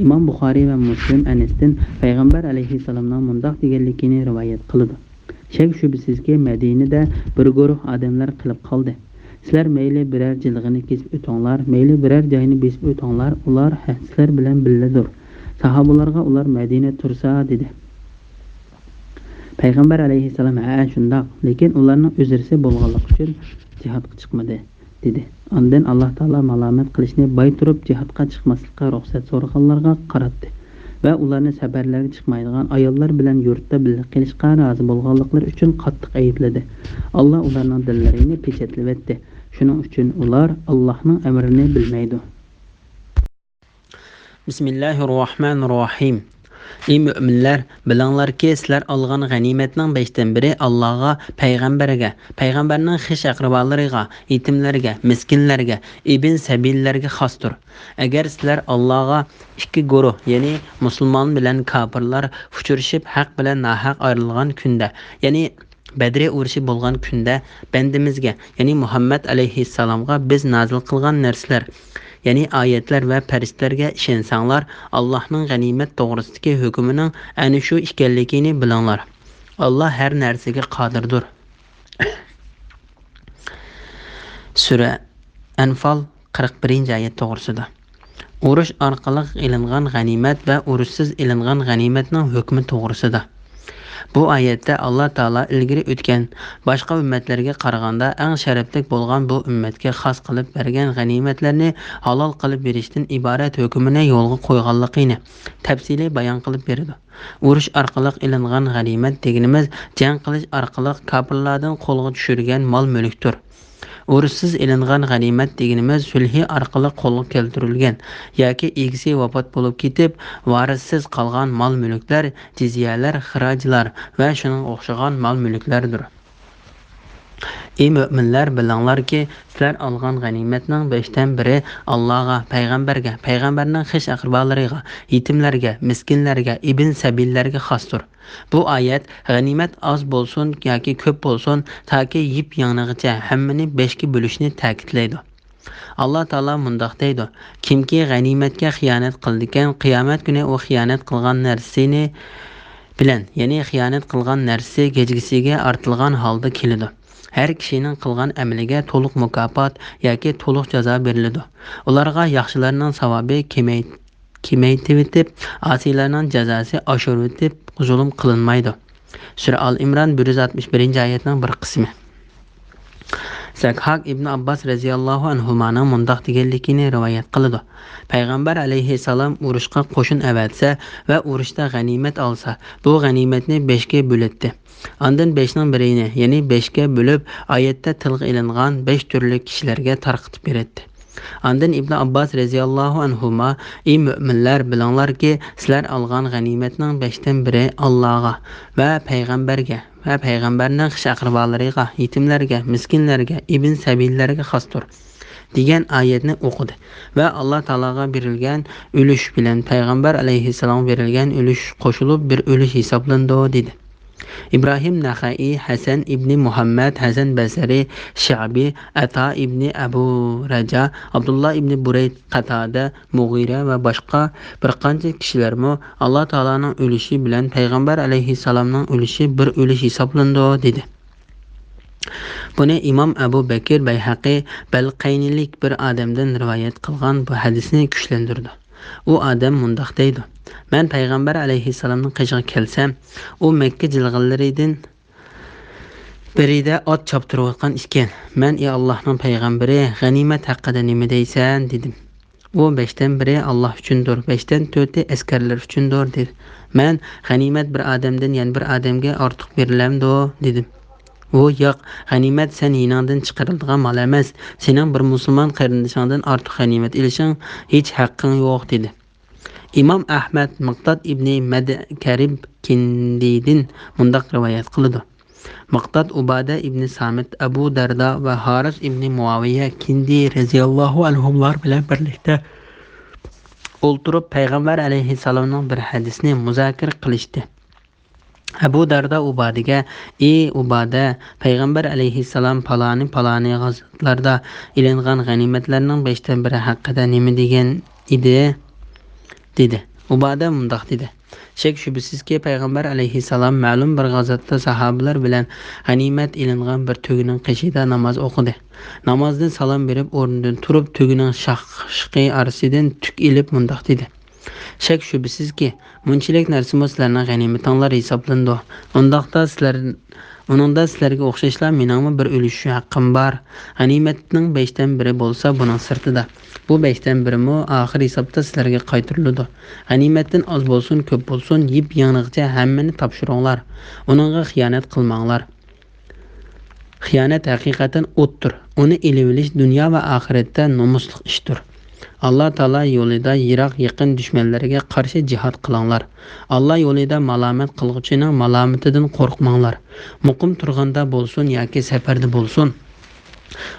ئىمام بۇخارىي ۋە مۇسلىم ئەنەستىن پەيغەمبەر ئەلەيھىسسالامنىڭ مۇنداق دېگەنلىكىنى رىۋايەت قىلىدۇ. شەك-شۈبھىسىزكى، مەدىنىدە بىر گۇرۇھ ئادەملەر قېلىپ قالدى. سىلەر مەيلى بىرەر جىلغىنى كېسىپ ئۆتۈڭلار، مەيلى بىرەر جاينى بېسىپ ئۆتۈڭلار، ئۇلار ھە-، سىلەر بىلەن بىللىدۇر. ساھابىلارغا ئۇلار مەدىنە تۇرسا دېدى. پەيغەمبەر ئەلەيھىسسالام، ھە، شۇنداق، لېكىن ئۇلارنىڭ ئۆزرىسى بولغانلىقى ئۈچۈن جىھادقا چىقمىدى، دېدى. ئاندىن ئاللا تائالا مالامەت قىلىشنى باي تۇرۇپ جىھادقا چىقماسلىققا رۇخسەت سورىغانلارغا قاراتتى ۋە ئۇلارنى سەپەرلەرگە چىقمايدىغان، ئاياللار بىلەن يۇرتتا بىللە قېلىشقا رازى بولغانلىقلىرى ئۈچۈن قاتتىق ئەيىبلىدى. ئاللا ئۇلارنىڭ دىللىرىنى پېچەتلىۋەتتى. شۇنىڭ ئۈچۈن ئۇلار ئاللانىڭ ئەمرىنى بىلمەيدۇ. بىسمىللاھىرراھمانىرراھىم. ئى مۆمىنلەر، بىلىڭلاركى، سىلەر ئالغان غەنىيمەتنىڭ بەشتىن بىرى ئاللاغا، پەيغەمبەرگە، پەيغەمبەرنىڭ خىش-ئەقرىبالىرىغا، يېتىملەرگە، مىسكىنلەرگە، ئىبن سەبىللەرگە خاستۇر. ئەگەر سىلەر ئاللاغا ئىككى گۇرۇھ، يەنى مۇسۇلمان بىلەن كاپىرلار ئۇچرىشىپ، ھەق بىلەن ناھەق ئايرىلغان كۈندە، يەنى بەدرى ئۇرۇشى بولغان كۈندە بەندىمىزگە، يەنى مۇھەممەد ئەلەيھىسسالامغا بىز نازىل قىلغان نەرسىلەر، يەنى ئايەتلەر ۋە پەرىشتىلەرگە ئىشەنسەڭلار، ئاللاھنىڭ غەنىيمەت توغرىسىدىكى ھۆكمىنىڭ ئەنە شۇ ئىكەنلىكىنى بىلىڭلار. ئاللا ھەر نەرسىگە قادىردۇر. سۈرە ئەنفال، قىرىق بىرىنچى ئايەت توغرىسىدا. ئۇرۇش ئارقىلىق ئېلىنغان غەنىيمەت ۋە ئۇرۇشسىز ئېلىنغان غەنىيمەتنىڭ ھۆكمى توغرىسىدا. بۇ ئايەتتە ئاللا تائالا ئىلگىرى ئۆتكەن باشقا ئۈممەتلەرگە قارىغاندا ئەڭ شەرەپلىك بولغان بۇ ئۈممەتكە خاس قىلىپ بەرگەن غەنىيمەتلەرنى ھالال قىلىپ بېرىشتىن ئىبارەت ھۆكمىنى يولغا قويغانلىقىنى تەپسىلىي بايان قىلىپ بېرىدۇ. ئۇرۇش ئارقىلىق ئېلىنغان غەنىيمەت دېگىنىمىز جەڭ قىلىش ئارقىلىق كاپىرلاردىن قولغا چۈشۈرگەن مال-مۈلۈكتۇر. ئۇرۇشسىز ئېلىنغان غەنىيمەت دېگىنىمىز سۈلھى ئارقىلىق قولغا كەلتۈرۈلگەن ياكى ئىگىسى ۋاپات بولۇپ كېتىپ، ۋارىسسىز قالغان مال-مۈلۈكلەر، جىزيەلەر، خىراجلار ۋە شۇنىڭغا ئوخشىغان مال-مۈلۈكلەردۇر. ئى مۆمىنلەر، بىلىڭلاركى، سىلەر ئالغان غەنىيمەتنىڭ بەشتىن بىرى ئاللاغا، پەيغەمبەرگە، پەيغەمبەرنىڭ خىش-ئەقرىبالىرىغا، يېتىملەرگە، مىسكىنلەرگە، ئىبن سەبىللەرگە خاستۇر. بۇ ئايەت غەنىيمەت ئاز بولسۇن ياكى كۆپ بولسۇن، تاكى يىپ يانىغىچە ھەممىنى بەشكە بۆلۈشنى تەكىتلەيدۇ. ئاللا تائالا مۇنداق دەيدۇ، كىمكى غەنىيمەتكە خىيانەت قىلىدىكەن، قىيامەت كۈنى ئۇ خىيانەت قىلغان نەرسىنى بىلەن، يەنى خىيانەت قىلغان نەرسىسى گەجگىسىگە ئارتىلغان ھالدا كېلىدۇ. ھەر كىشىنىڭ قىلغان ئەمىلىگە تولۇق مۇكاپات ياكى تولۇق جازا بېرىلىدۇ. ئۇلارغا ياخشىلارنىڭ ساۋابى كېمەي-، كېمەيتىۋېتىپ، ئاسىيلارنىڭ جازاسى ئاشۇرۇۋېتىپ زۇلۇم قىلىنمايدۇ. سۈرە ئال ئىمران، بىر يۈز ئاتمىش بىرىنچى ئايەتنىڭ بىر قىسمى. زەكھاك ئىبن ئابباس رەزىياللاھۇ ئەنھۇمانىڭ مۇنداق دېگەنلىكىنى رىۋايەت قىلىدۇ، پەيغەمبەر ئەلەيھىسسالام ئۇرۇشقا قوشۇن ئەۋەتسە ۋە ئۇرۇشتا غەنىيمەت ئالسا، بۇ غەنىيمەتنى بەشكە بۆلەتتى. ئاندىن بەشنىڭ بىرىنى، يەنى بەشكە بۆلۈپ، ئايەتتە تىلغا ئېلىنغان بەش تۈرلۈك كىشىلەرگە تارقىتىپ بېرەتتى. ئاندىن ئىبن ئابباس رەزىياللاھۇ ئەنھۇما، ئى مۆمىنلەر، بىلىڭلاركى، سىلەر ئالغان غەنىيمەتنىڭ بەشتىن بىرى ئاللاغا ۋە پەيغەمبەرگە ۋە پەيغەمبەرنىڭ خىش-ئەقرىبالىرىغا، يېتىملەرگە، مىسكىنلەرگە، ئىبن سەبىللەرگە خاستۇر، دېگەن ئايەتنى ئوقۇدى ۋە ئاللا تائالاغا بېرىلگەن ئۈلۈش بىلەن پەيغەمبەر ئەلەيھىسسالامغا بېرىلگەن ئۈلۈش قوشۇلۇپ بىر ئۈلۈش ھېسابلىنىدۇ، دېدى. ئىبراھىم نەخەئىي، ھەسەن ئىبنى مۇھەممەد، ھەسەن بەسرى، شەئبى، ئەتا ئىبنى ئەبۇ رەجا، ئابدۇللا ئىبنى بۇرەيد، قەتادە، مۇغىرە ۋە باشقا بىر قانچە كىشىلەرمۇ ئاللا تائالانىڭ ئۈلۈشى بىلەن پەيغەمبەر ئەلەيھىسسالامنىڭ ئۈلۈشى بىر ئۈلۈش ھېسابلىنىدۇ، دېدى. بۇنى ئىمام ئەبۇ بەكىر بەيھەقى بەلقەينىلىك بىر ئادەمدىن رىۋايەت قىلغان بۇ ھەدىسنى كۈچلەندۈرىدۇ. ئۇ ئادەم مۇنداق دەيدۇ، مەن پەيغەمبەر ئەلەيھىسسالامنىڭ قېشىغا كەلسەم، ئۇ مەككە جىلغىلىرىدىن بىرىدە ئات چاپتۇرۇۋاتقان ئىكەن. مەن، ئى ئاللاھنىڭ پەيغەمبىرى، غەنىيمەت ھەققىدە نېمە دەيسەن؟ دېدىم. ئۇ، بەشتىن بىرى ئاللاھ ئۈچۈندۇر، بەشتىن تۆتى ئەسكەرلەر ئۈچۈندۇر، دېدى. مەن، غەنىيمەت بىر ئادەمدىن يەنە بىر ئادەمگە ئارتۇق بېرىلەمدۇ؟ دېدىم. ئۇ: «ياق، غەنىيمەت سەن يېنىڭدىن چىقىرىلىدىغان مال ئەمەس. سېنىڭ بىر مۇسۇلمان قېرىندىشىڭدىن ئارتۇق غەنىيمەت ئېلىشىڭ ھېچ ھەققىڭ يوق» دېدى. ئىمام ئەھمەد مىقداد ئىبنى مەدكەرىب كىندىدىن مۇنداق رىۋايەت قىلىدۇ: مىقداد ئۇبادە ئىبنى سامىت، ئەبۇ دەردا ۋە ھارىس ئىبنى مۇئاۋىيە كىندى رەزىياللاھۇ ئەنھۇملار بىلەن بىرلىكتە ئولتۇرۇپ، پەيغەمبەر ئەلەيھىسسالامنىڭ بىر ھەدىسىنى مۇزاكىرە قىلىشتى. ئەبۇ دەردا ئۇبادىگە: «ئى ئۇبادە، پەيغەمبەر ئەلەيھىسسالام پالانى-پالانى غازاتلاردا ئېلىنغان غەنىيمەتلەرنىڭ بەشتىن بىرى ھەققىدە نېمە دېگەن ئىدى؟» دېدى. ئۇبادە مۇنداق دېدى: «شەك-شۈبھىسىزكى، پەيغەمبەر ئەلەيھىسسالام مەلۇم بىر غازاتتا ساھابىلەر بىلەن غەنىيمەت ئېلىنغان بىر تۆگىنىڭ قېشىدا ناماز ئوقۇدى. نامازدىن سالام بېرىپ، ئورنىدىن تۇرۇپ، تۆگىنىڭ شاخ-، شېخى ئارىسىدىن تۈك ئېلىپ مۇنداق دېدى: شەك-شۈبھىسىزكى، مۇنچىلىك نەرسىمۇ سىلەرنىڭ غەنىيمىتىڭلار ھېسابلىنىدۇ. ئۇنداقتا سىلەر، ئۇنىڭدا سىلەرگە ئوخشاشلا مېنىڭمۇ بىر ئۈلۈشۈش ھەققىم بار. غەنىيمەتنىڭ بەشتىن بىرى بولسا بۇنىڭ سىرتىدا. بۇ بەشتىن بىرىمۇ ئاخىر ھېسابتا سىلەرگە قايتۇرۇلىدۇ. غەنىيمەتتىن ئاز بولسۇن، كۆپ بولسۇن، يىپ-يېڭىغىچە ھەممىنى تاپشۇرۇڭلار. ئۇنىڭغا خىيانەت قىلماڭلار. خىيانەت ھەقىقەتەن ئوتتۇر. ئۇنى ئېلىۋېلىش دۇنيا ۋە ئاخىرەتتە نومۇسلۇق ئىشتۇر. ئاللا تائالا يولىدا يىراق-يېقىن دۈشمەنلەرگە قارشى جىھاد قىلىڭلار. ئاللا يولىدا مالامەت قىلغۇچىنىڭ مالامىتىدىن قورقماڭلار. مۇقىم تۇرغاندا بولسۇن ياكى سەپەردە بولسۇن،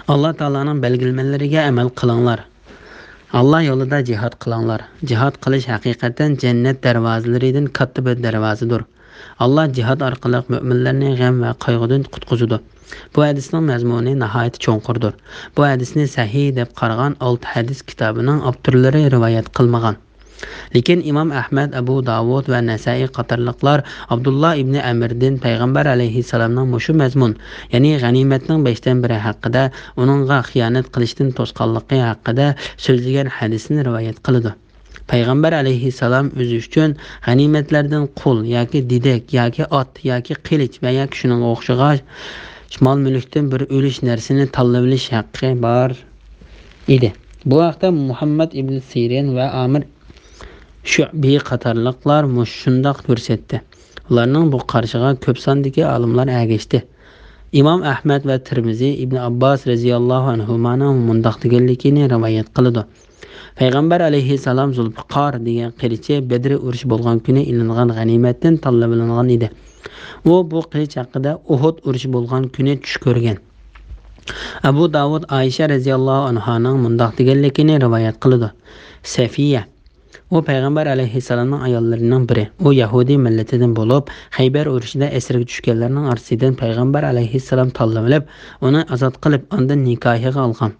ئاللا تائالانىڭ بەلگىلىمىلىرىگە ئەمەل قىلىڭلار. ئاللا يولىدا جىھاد قىلىڭلار. جىھاد قىلىش ھەقىقەتەن جەننەت دەرۋازىلىرىدىن كاتتا بىر دەرۋازىدۇر. ئاللا جىھاد ئارقىلىق مۆمىنلەرنى غەم ۋە قايغۇدىن قۇتقۇزىدۇ. بۇ ھەدىسنىڭ مەزمۇنى ناھايىتى چوڭقۇردۇر. بۇ ھەدىسنى سەھىھ دەپ قارىغان ئالتە ھەدىس كىتابىنىڭ ئاپتورلىرى رىۋايەت قىلمىغان. لېكىن ئىمام ئەھمەد، ئەبۇ داۋۇد ۋە نەسائىي قاتارلىقلار ئابدۇللا ئىبنى ئەمىردىن پەيغەمبەر ئەلەيھىسسالامنىڭ مۇشۇ مەزمۇن، يەنى غەنىيمەتنىڭ بەشتىن بىرى ھەققىدە، ئۇنىڭغا خىيانەت قىلىشتىن توسقانلىقى ھەققىدە سۆزلىگەن ھەدىسىنى رىۋايەت قىلىدۇ. پەيغەمبەر ئەلەيھىسسالام ئۆزى ئۈچۈن غەنىيمەتلەردىن قۇل ياكى دېدەك ياكى ئات ياكى قىلىچ ۋە ياكى شۇنىڭغا ئوخشىغان مال-مۈلۈكتىن بىر ئۈلۈش نەرسىنى تاللىۋېلىش ھەققى بار ئىدى. بۇ ھەقتە مۇھەممەد ئىبن سىرىن ۋە ئامىر شۇئبى قاتارلىقلار مۇشۇنداق كۆرسەتتى. ئۇلارنىڭ بۇ قارىشىغا كۆپ ساندىكى ئالىملار ئەگەشتى. ئىمام ئەھمەد ۋە تىرمىزى ئىبن ئابباس رەزىياللاھۇ ئەنھۇمانىڭ مۇنداق دېگەنلىكىنى رىۋايەت قىلىدۇ: پەيغەمبەر ئەلەيھىسسالام زۇلپىقار دېگەن قىلىچى بەدرى ئۇرۇشى بولغان كۈنى ئېلىنغان غەنىيمەتتىن تاللىۋېلىنغان ئىدى. ئۇ بۇ قىلىچ ھەققىدە ئۇھۇد ئۇرۇشى بولغان كۈنى چۈش كۆرگەن. ئەبۇ داۋۇد ئائىشە رەزىياللاھۇ ئەنھانىڭ مۇنداق دېگەنلىكىنى رىۋايەت قىلىدۇ: سەفىيە، ئۇ پەيغەمبەر ئەلەيھىسسالامنىڭ ئاياللىرىنىڭ بىرى. ئۇ يەھۇدىي مىللىتىدىن بولۇپ، خەيبەر ئۇرۇشىدا ئەسىرگە چۈشكەنلەرنىڭ ئارىسىدىن پەيغەمبەر ئەلەيھىسسالام تاللىۋېلىپ، ئۇنى ئازاد قىلىپ، ئاندىن نىكاھىغا ئالغان.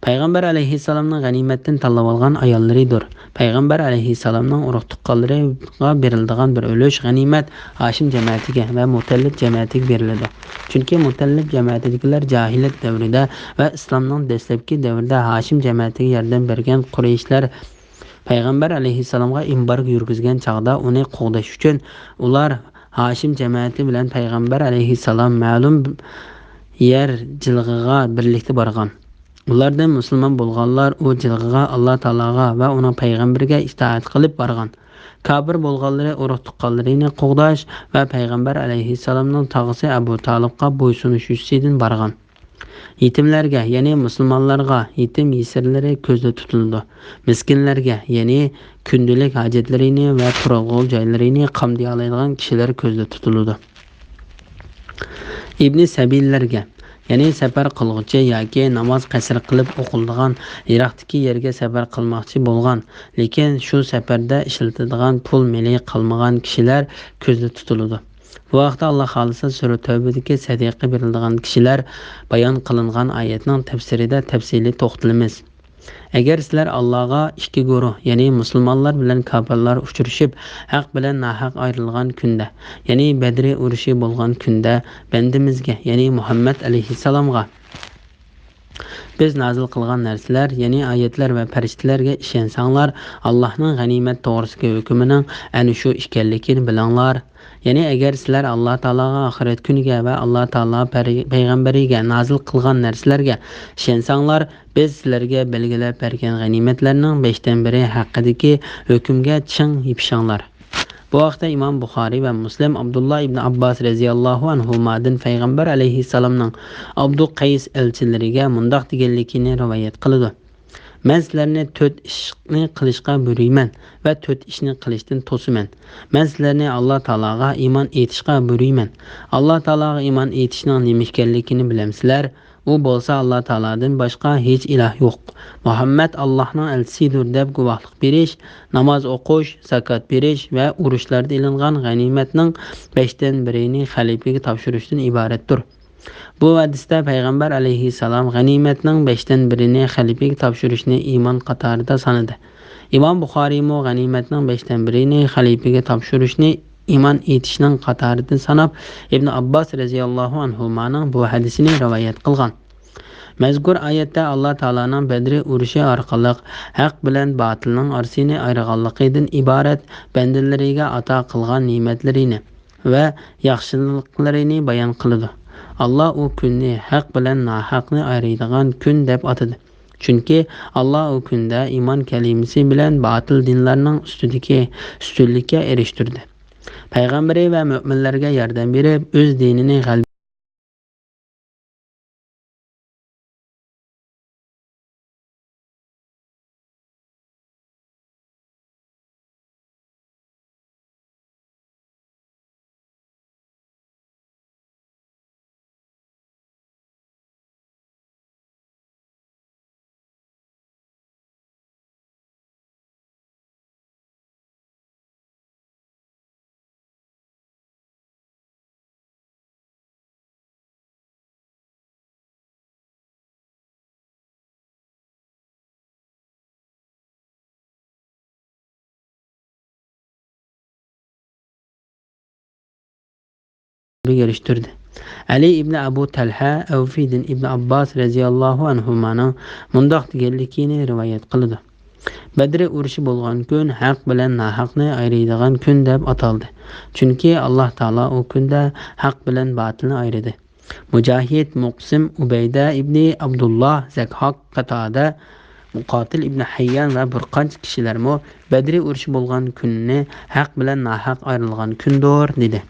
پەيغەمبەر ئەلەيھىسسالامنىڭ غەنىيمەتتىن تاللىۋالغان ئاياللىرىدۇر. پەيغەمبەر ئەلەيھىسسالامنىڭ ئۇرۇق-تۇغقانلىرىغا بېرىلىدىغان بىر ئۈلۈش غەنىيمەت ھاشىم جەمەتىگە ۋە مۇتەللىپ جەمەتىگە بېرىلىدۇ. چۈنكى مۇتەللىپ جەمەتىدىكىلەر جاھىلىيەت دەۋرىدە ۋە ئىسلامنىڭ دەسلەپكى دەۋرىدە ھاشىم جەمەتىگە ياردەم بەرگەن قۇرەيشلەر پەيغەمبەر ئەلەيھىسسالامغا ئېمبارگو يۈرگۈزگەن چاغدا ئۇنى قوغداش ئۈچۈن ئۇلار ھاشىم جەمەتى بىلەن پەيغەمبەر ئەلەيھىسسالام مەلۇم يەر جىلغىغا بىرلىكتە بارغان. ئۇلاردىن مۇسۇلمان بولغانلار ئۇ جىلغىغا ئاللا تائالاغا ۋە ئۇنىڭ پەيغەمبىرىگە ئىتائەت قىلىپ بارغان. كاپىر بولغانلىرى ئۇرۇق-تۇغقانلىرىنى قوغداش ۋە پەيغەمبەر ئەلەيھىسسالامنىڭ تاغىسى ئەبۇ تالىپقا بويسۇنۇش يۈزىسىدىن بارغان. يېتىملەرگە، يەنى مۇسۇلمانلارغا، يېتىم يېسىرلىرى كۆزدە تۇتۇلىدۇ. مىسكىنلەرگە، يەنى كۈندىلىك ھاجەتلىرىنى ۋە تۇرالغۇ جايلىرىنى قامدىيالايدىغان كىشىلەر كۆزدە تۇتۇلىدۇ. ئىبنى سەبىللەرگە، يەنى سەپەر قىلغۇچى ياكى ناماز قەسىر قىلىپ ئوقۇلىدىغان يىراقتىكى يەرگە سەپەر قىلماقچى بولغان، لېكىن شۇ سەپەردە ئىشلىتىدىغان پۇل مېلى قالمىغان كىشىلەر كۆزدە تۇتۇلىدۇ. بۇ ھەقتە ئاللا خالىسا سۈرە تەۋبىدىكى سەدىقە بېرىلىدىغان كىشىلەر بايان قىلىنغان ئايەتنىڭ تەپسىرىدە تەپسىلىي توختىلىمىز. ئەگەر سىلەر ئاللاغا ئىككى گۇرۇھ، يەنى مۇسۇلمانلار بىلەن كاپىرلار ئۇچرىشىپ، ھەق بىلەن ناھەق ئايرىلغان كۈندە، يەنى بەدرى ئۇرۇشى بولغان كۈندە بەندىمىزگە، يەنى مۇھەممەد ئەلەيھىسسالامغا بىز نازىل قىلغان نەرسىلەر، يەنى ئايەتلەر ۋە پەرىشتىلەرگە ئىشەنسەڭلار، ئاللاھنىڭ غەنىيمەت توغرىسىدىكى ھۆكمىنىڭ ئەنە شۇ ئىكەنلىكىنى بىلىڭلار. يەنى ئەگەر سىلەر ئاللا تائالاغا، ئاخىرەت كۈنىگە ۋە ئاللا تائالا پەرى-، پەيغەمبىرىگە نازىل قىلغان نەرسىلەرگە ئىشەنسەڭلار، بىز سىلەرگە بەلگىلەپ بەرگەن غەنىيمەتلەرنىڭ بەشتىن بىرى ھەققىدىكى ھۆكۈمگە چىڭ يېپىشىڭلار. بۇ ھەقتە ئىمام بۇخارىي ۋە مۇسلىم ئابدۇللا ئىبن ئابباس رەزىياللاھۇ ئەنھۇمادىن پەيغەمبەر ئەلەيھىسسالامنىڭ ئابدۇ قەيس ئەلچىلىرىگە مۇنداق دېگەنلىكىنى رىۋايەت قىلىدۇ: مەن سىلەرنى تۆت ئىشنى قىلىشقا بۇيرۇيمەن ۋە تۆت ئىشنى قىلىشتىن توسىمەن. مەن سىلەرنى ئاللا تائالاغا ئىمان ئېيتىشقا بۇيرۇيمەن. ئاللا تائالاغا ئىمان ئېيتىشنىڭ نېمە ئىكەنلىكىنى بىلەمسىلەر؟ ئۇ بولسا ئاللا تائالادىن باشقا ھېچ ئىلاھ يوق، مۇھەممەد ئاللاھنىڭ ئەلچىسىدۇر دەپ گۇۋاھلىق بېرىش، ناماز ئوقۇش، زاكات بېرىش ۋە ئۇرۇشلاردا ئېلىنغان غەنىيمەتنىڭ بەشتىن بىرىنى خەلىپىگە تاپشۇرۇشتىن ئىبارەتتۇر. بۇ ھەدىستە پەيغەمبەر ئەلەيھىسسالام غەنىيمەتنىڭ بەشتىن بىرىنى خەلىپىگە تاپشۇرۇشنى ئىمان قاتارىدا سانىدى. ئىمام بۇخارىيمۇ غەنىيمەتنىڭ بەشتىن بىرىنى خەلىپىگە تاپشۇرۇشنى ئىمان ئېيتىشنىڭ قاتارىدىن ساناپ، ئىبن ئابباس رەزىياللاھۇ ئەنھۇمانىڭ بۇ ھەدىسىنى رىۋايەت قىلغان. مەزكۇر ئايەتتە ئاللا تائالانىڭ بەدرى ئۇرۇشى ئارقىلىق ھەق بىلەن باتىلنىڭ ئارىسىنى ئايرىغانلىقىدىن ئىبارەت بەندىلىرىگە ئاتا قىلغان نېمەتلىرىنى ۋە ياخشىلىقلىرىنى بايان قىلىدۇ. ئاللا ئۇ كۈننى ھەق بىلەن ناھەقنى ئايرىيدىغان كۈن دەپ ئاتىدى. چۈنكى ئاللا ئۇ كۈندە ئىمان كەلىمىسى بىلەن باتىل دىنلارنىڭ ئۈستىدىكى ئۈستۈنلۈككە ئېرىشتۈردى. پەيغەمبىرى ۋە مۆمىنلەرگە ياردەم بېرىپ، ئۆز دىنىنى غەلىبە ئېرىشتۈردى. ئەلى ئىبنى ئەبۇ تەلھە ئەۋفىدىن ئىبنى ئابباس رەزىياللاھۇ ئەنھۇمانىڭ مۇنداق دېگەنلىكىنى رىۋايەت قىلىدۇ: بەدرى ئۇرۇشى بولغان كۈن ھەق بىلەن ناھەقنى ئايرىيدىغان كۈن دەپ ئاتالدى. چۈنكى ئاللا تائالا ئۇ كۈندە ھەق بىلەن باتىلنى ئايرىدى. مۇجاھىد، مۇقسىم، ئۇبەيدە ئىبنى ئابدۇللا، زەكھاك، قاتادە، مۇقاتىل ئىبنى ھەييان ۋە بىر قانچە كىشىلەرمۇ بەدرى ئۇرۇشى بولغان كۈننى ھەق بىلەن ناھەق ئايرىلغان كۈندۇر، دېدى.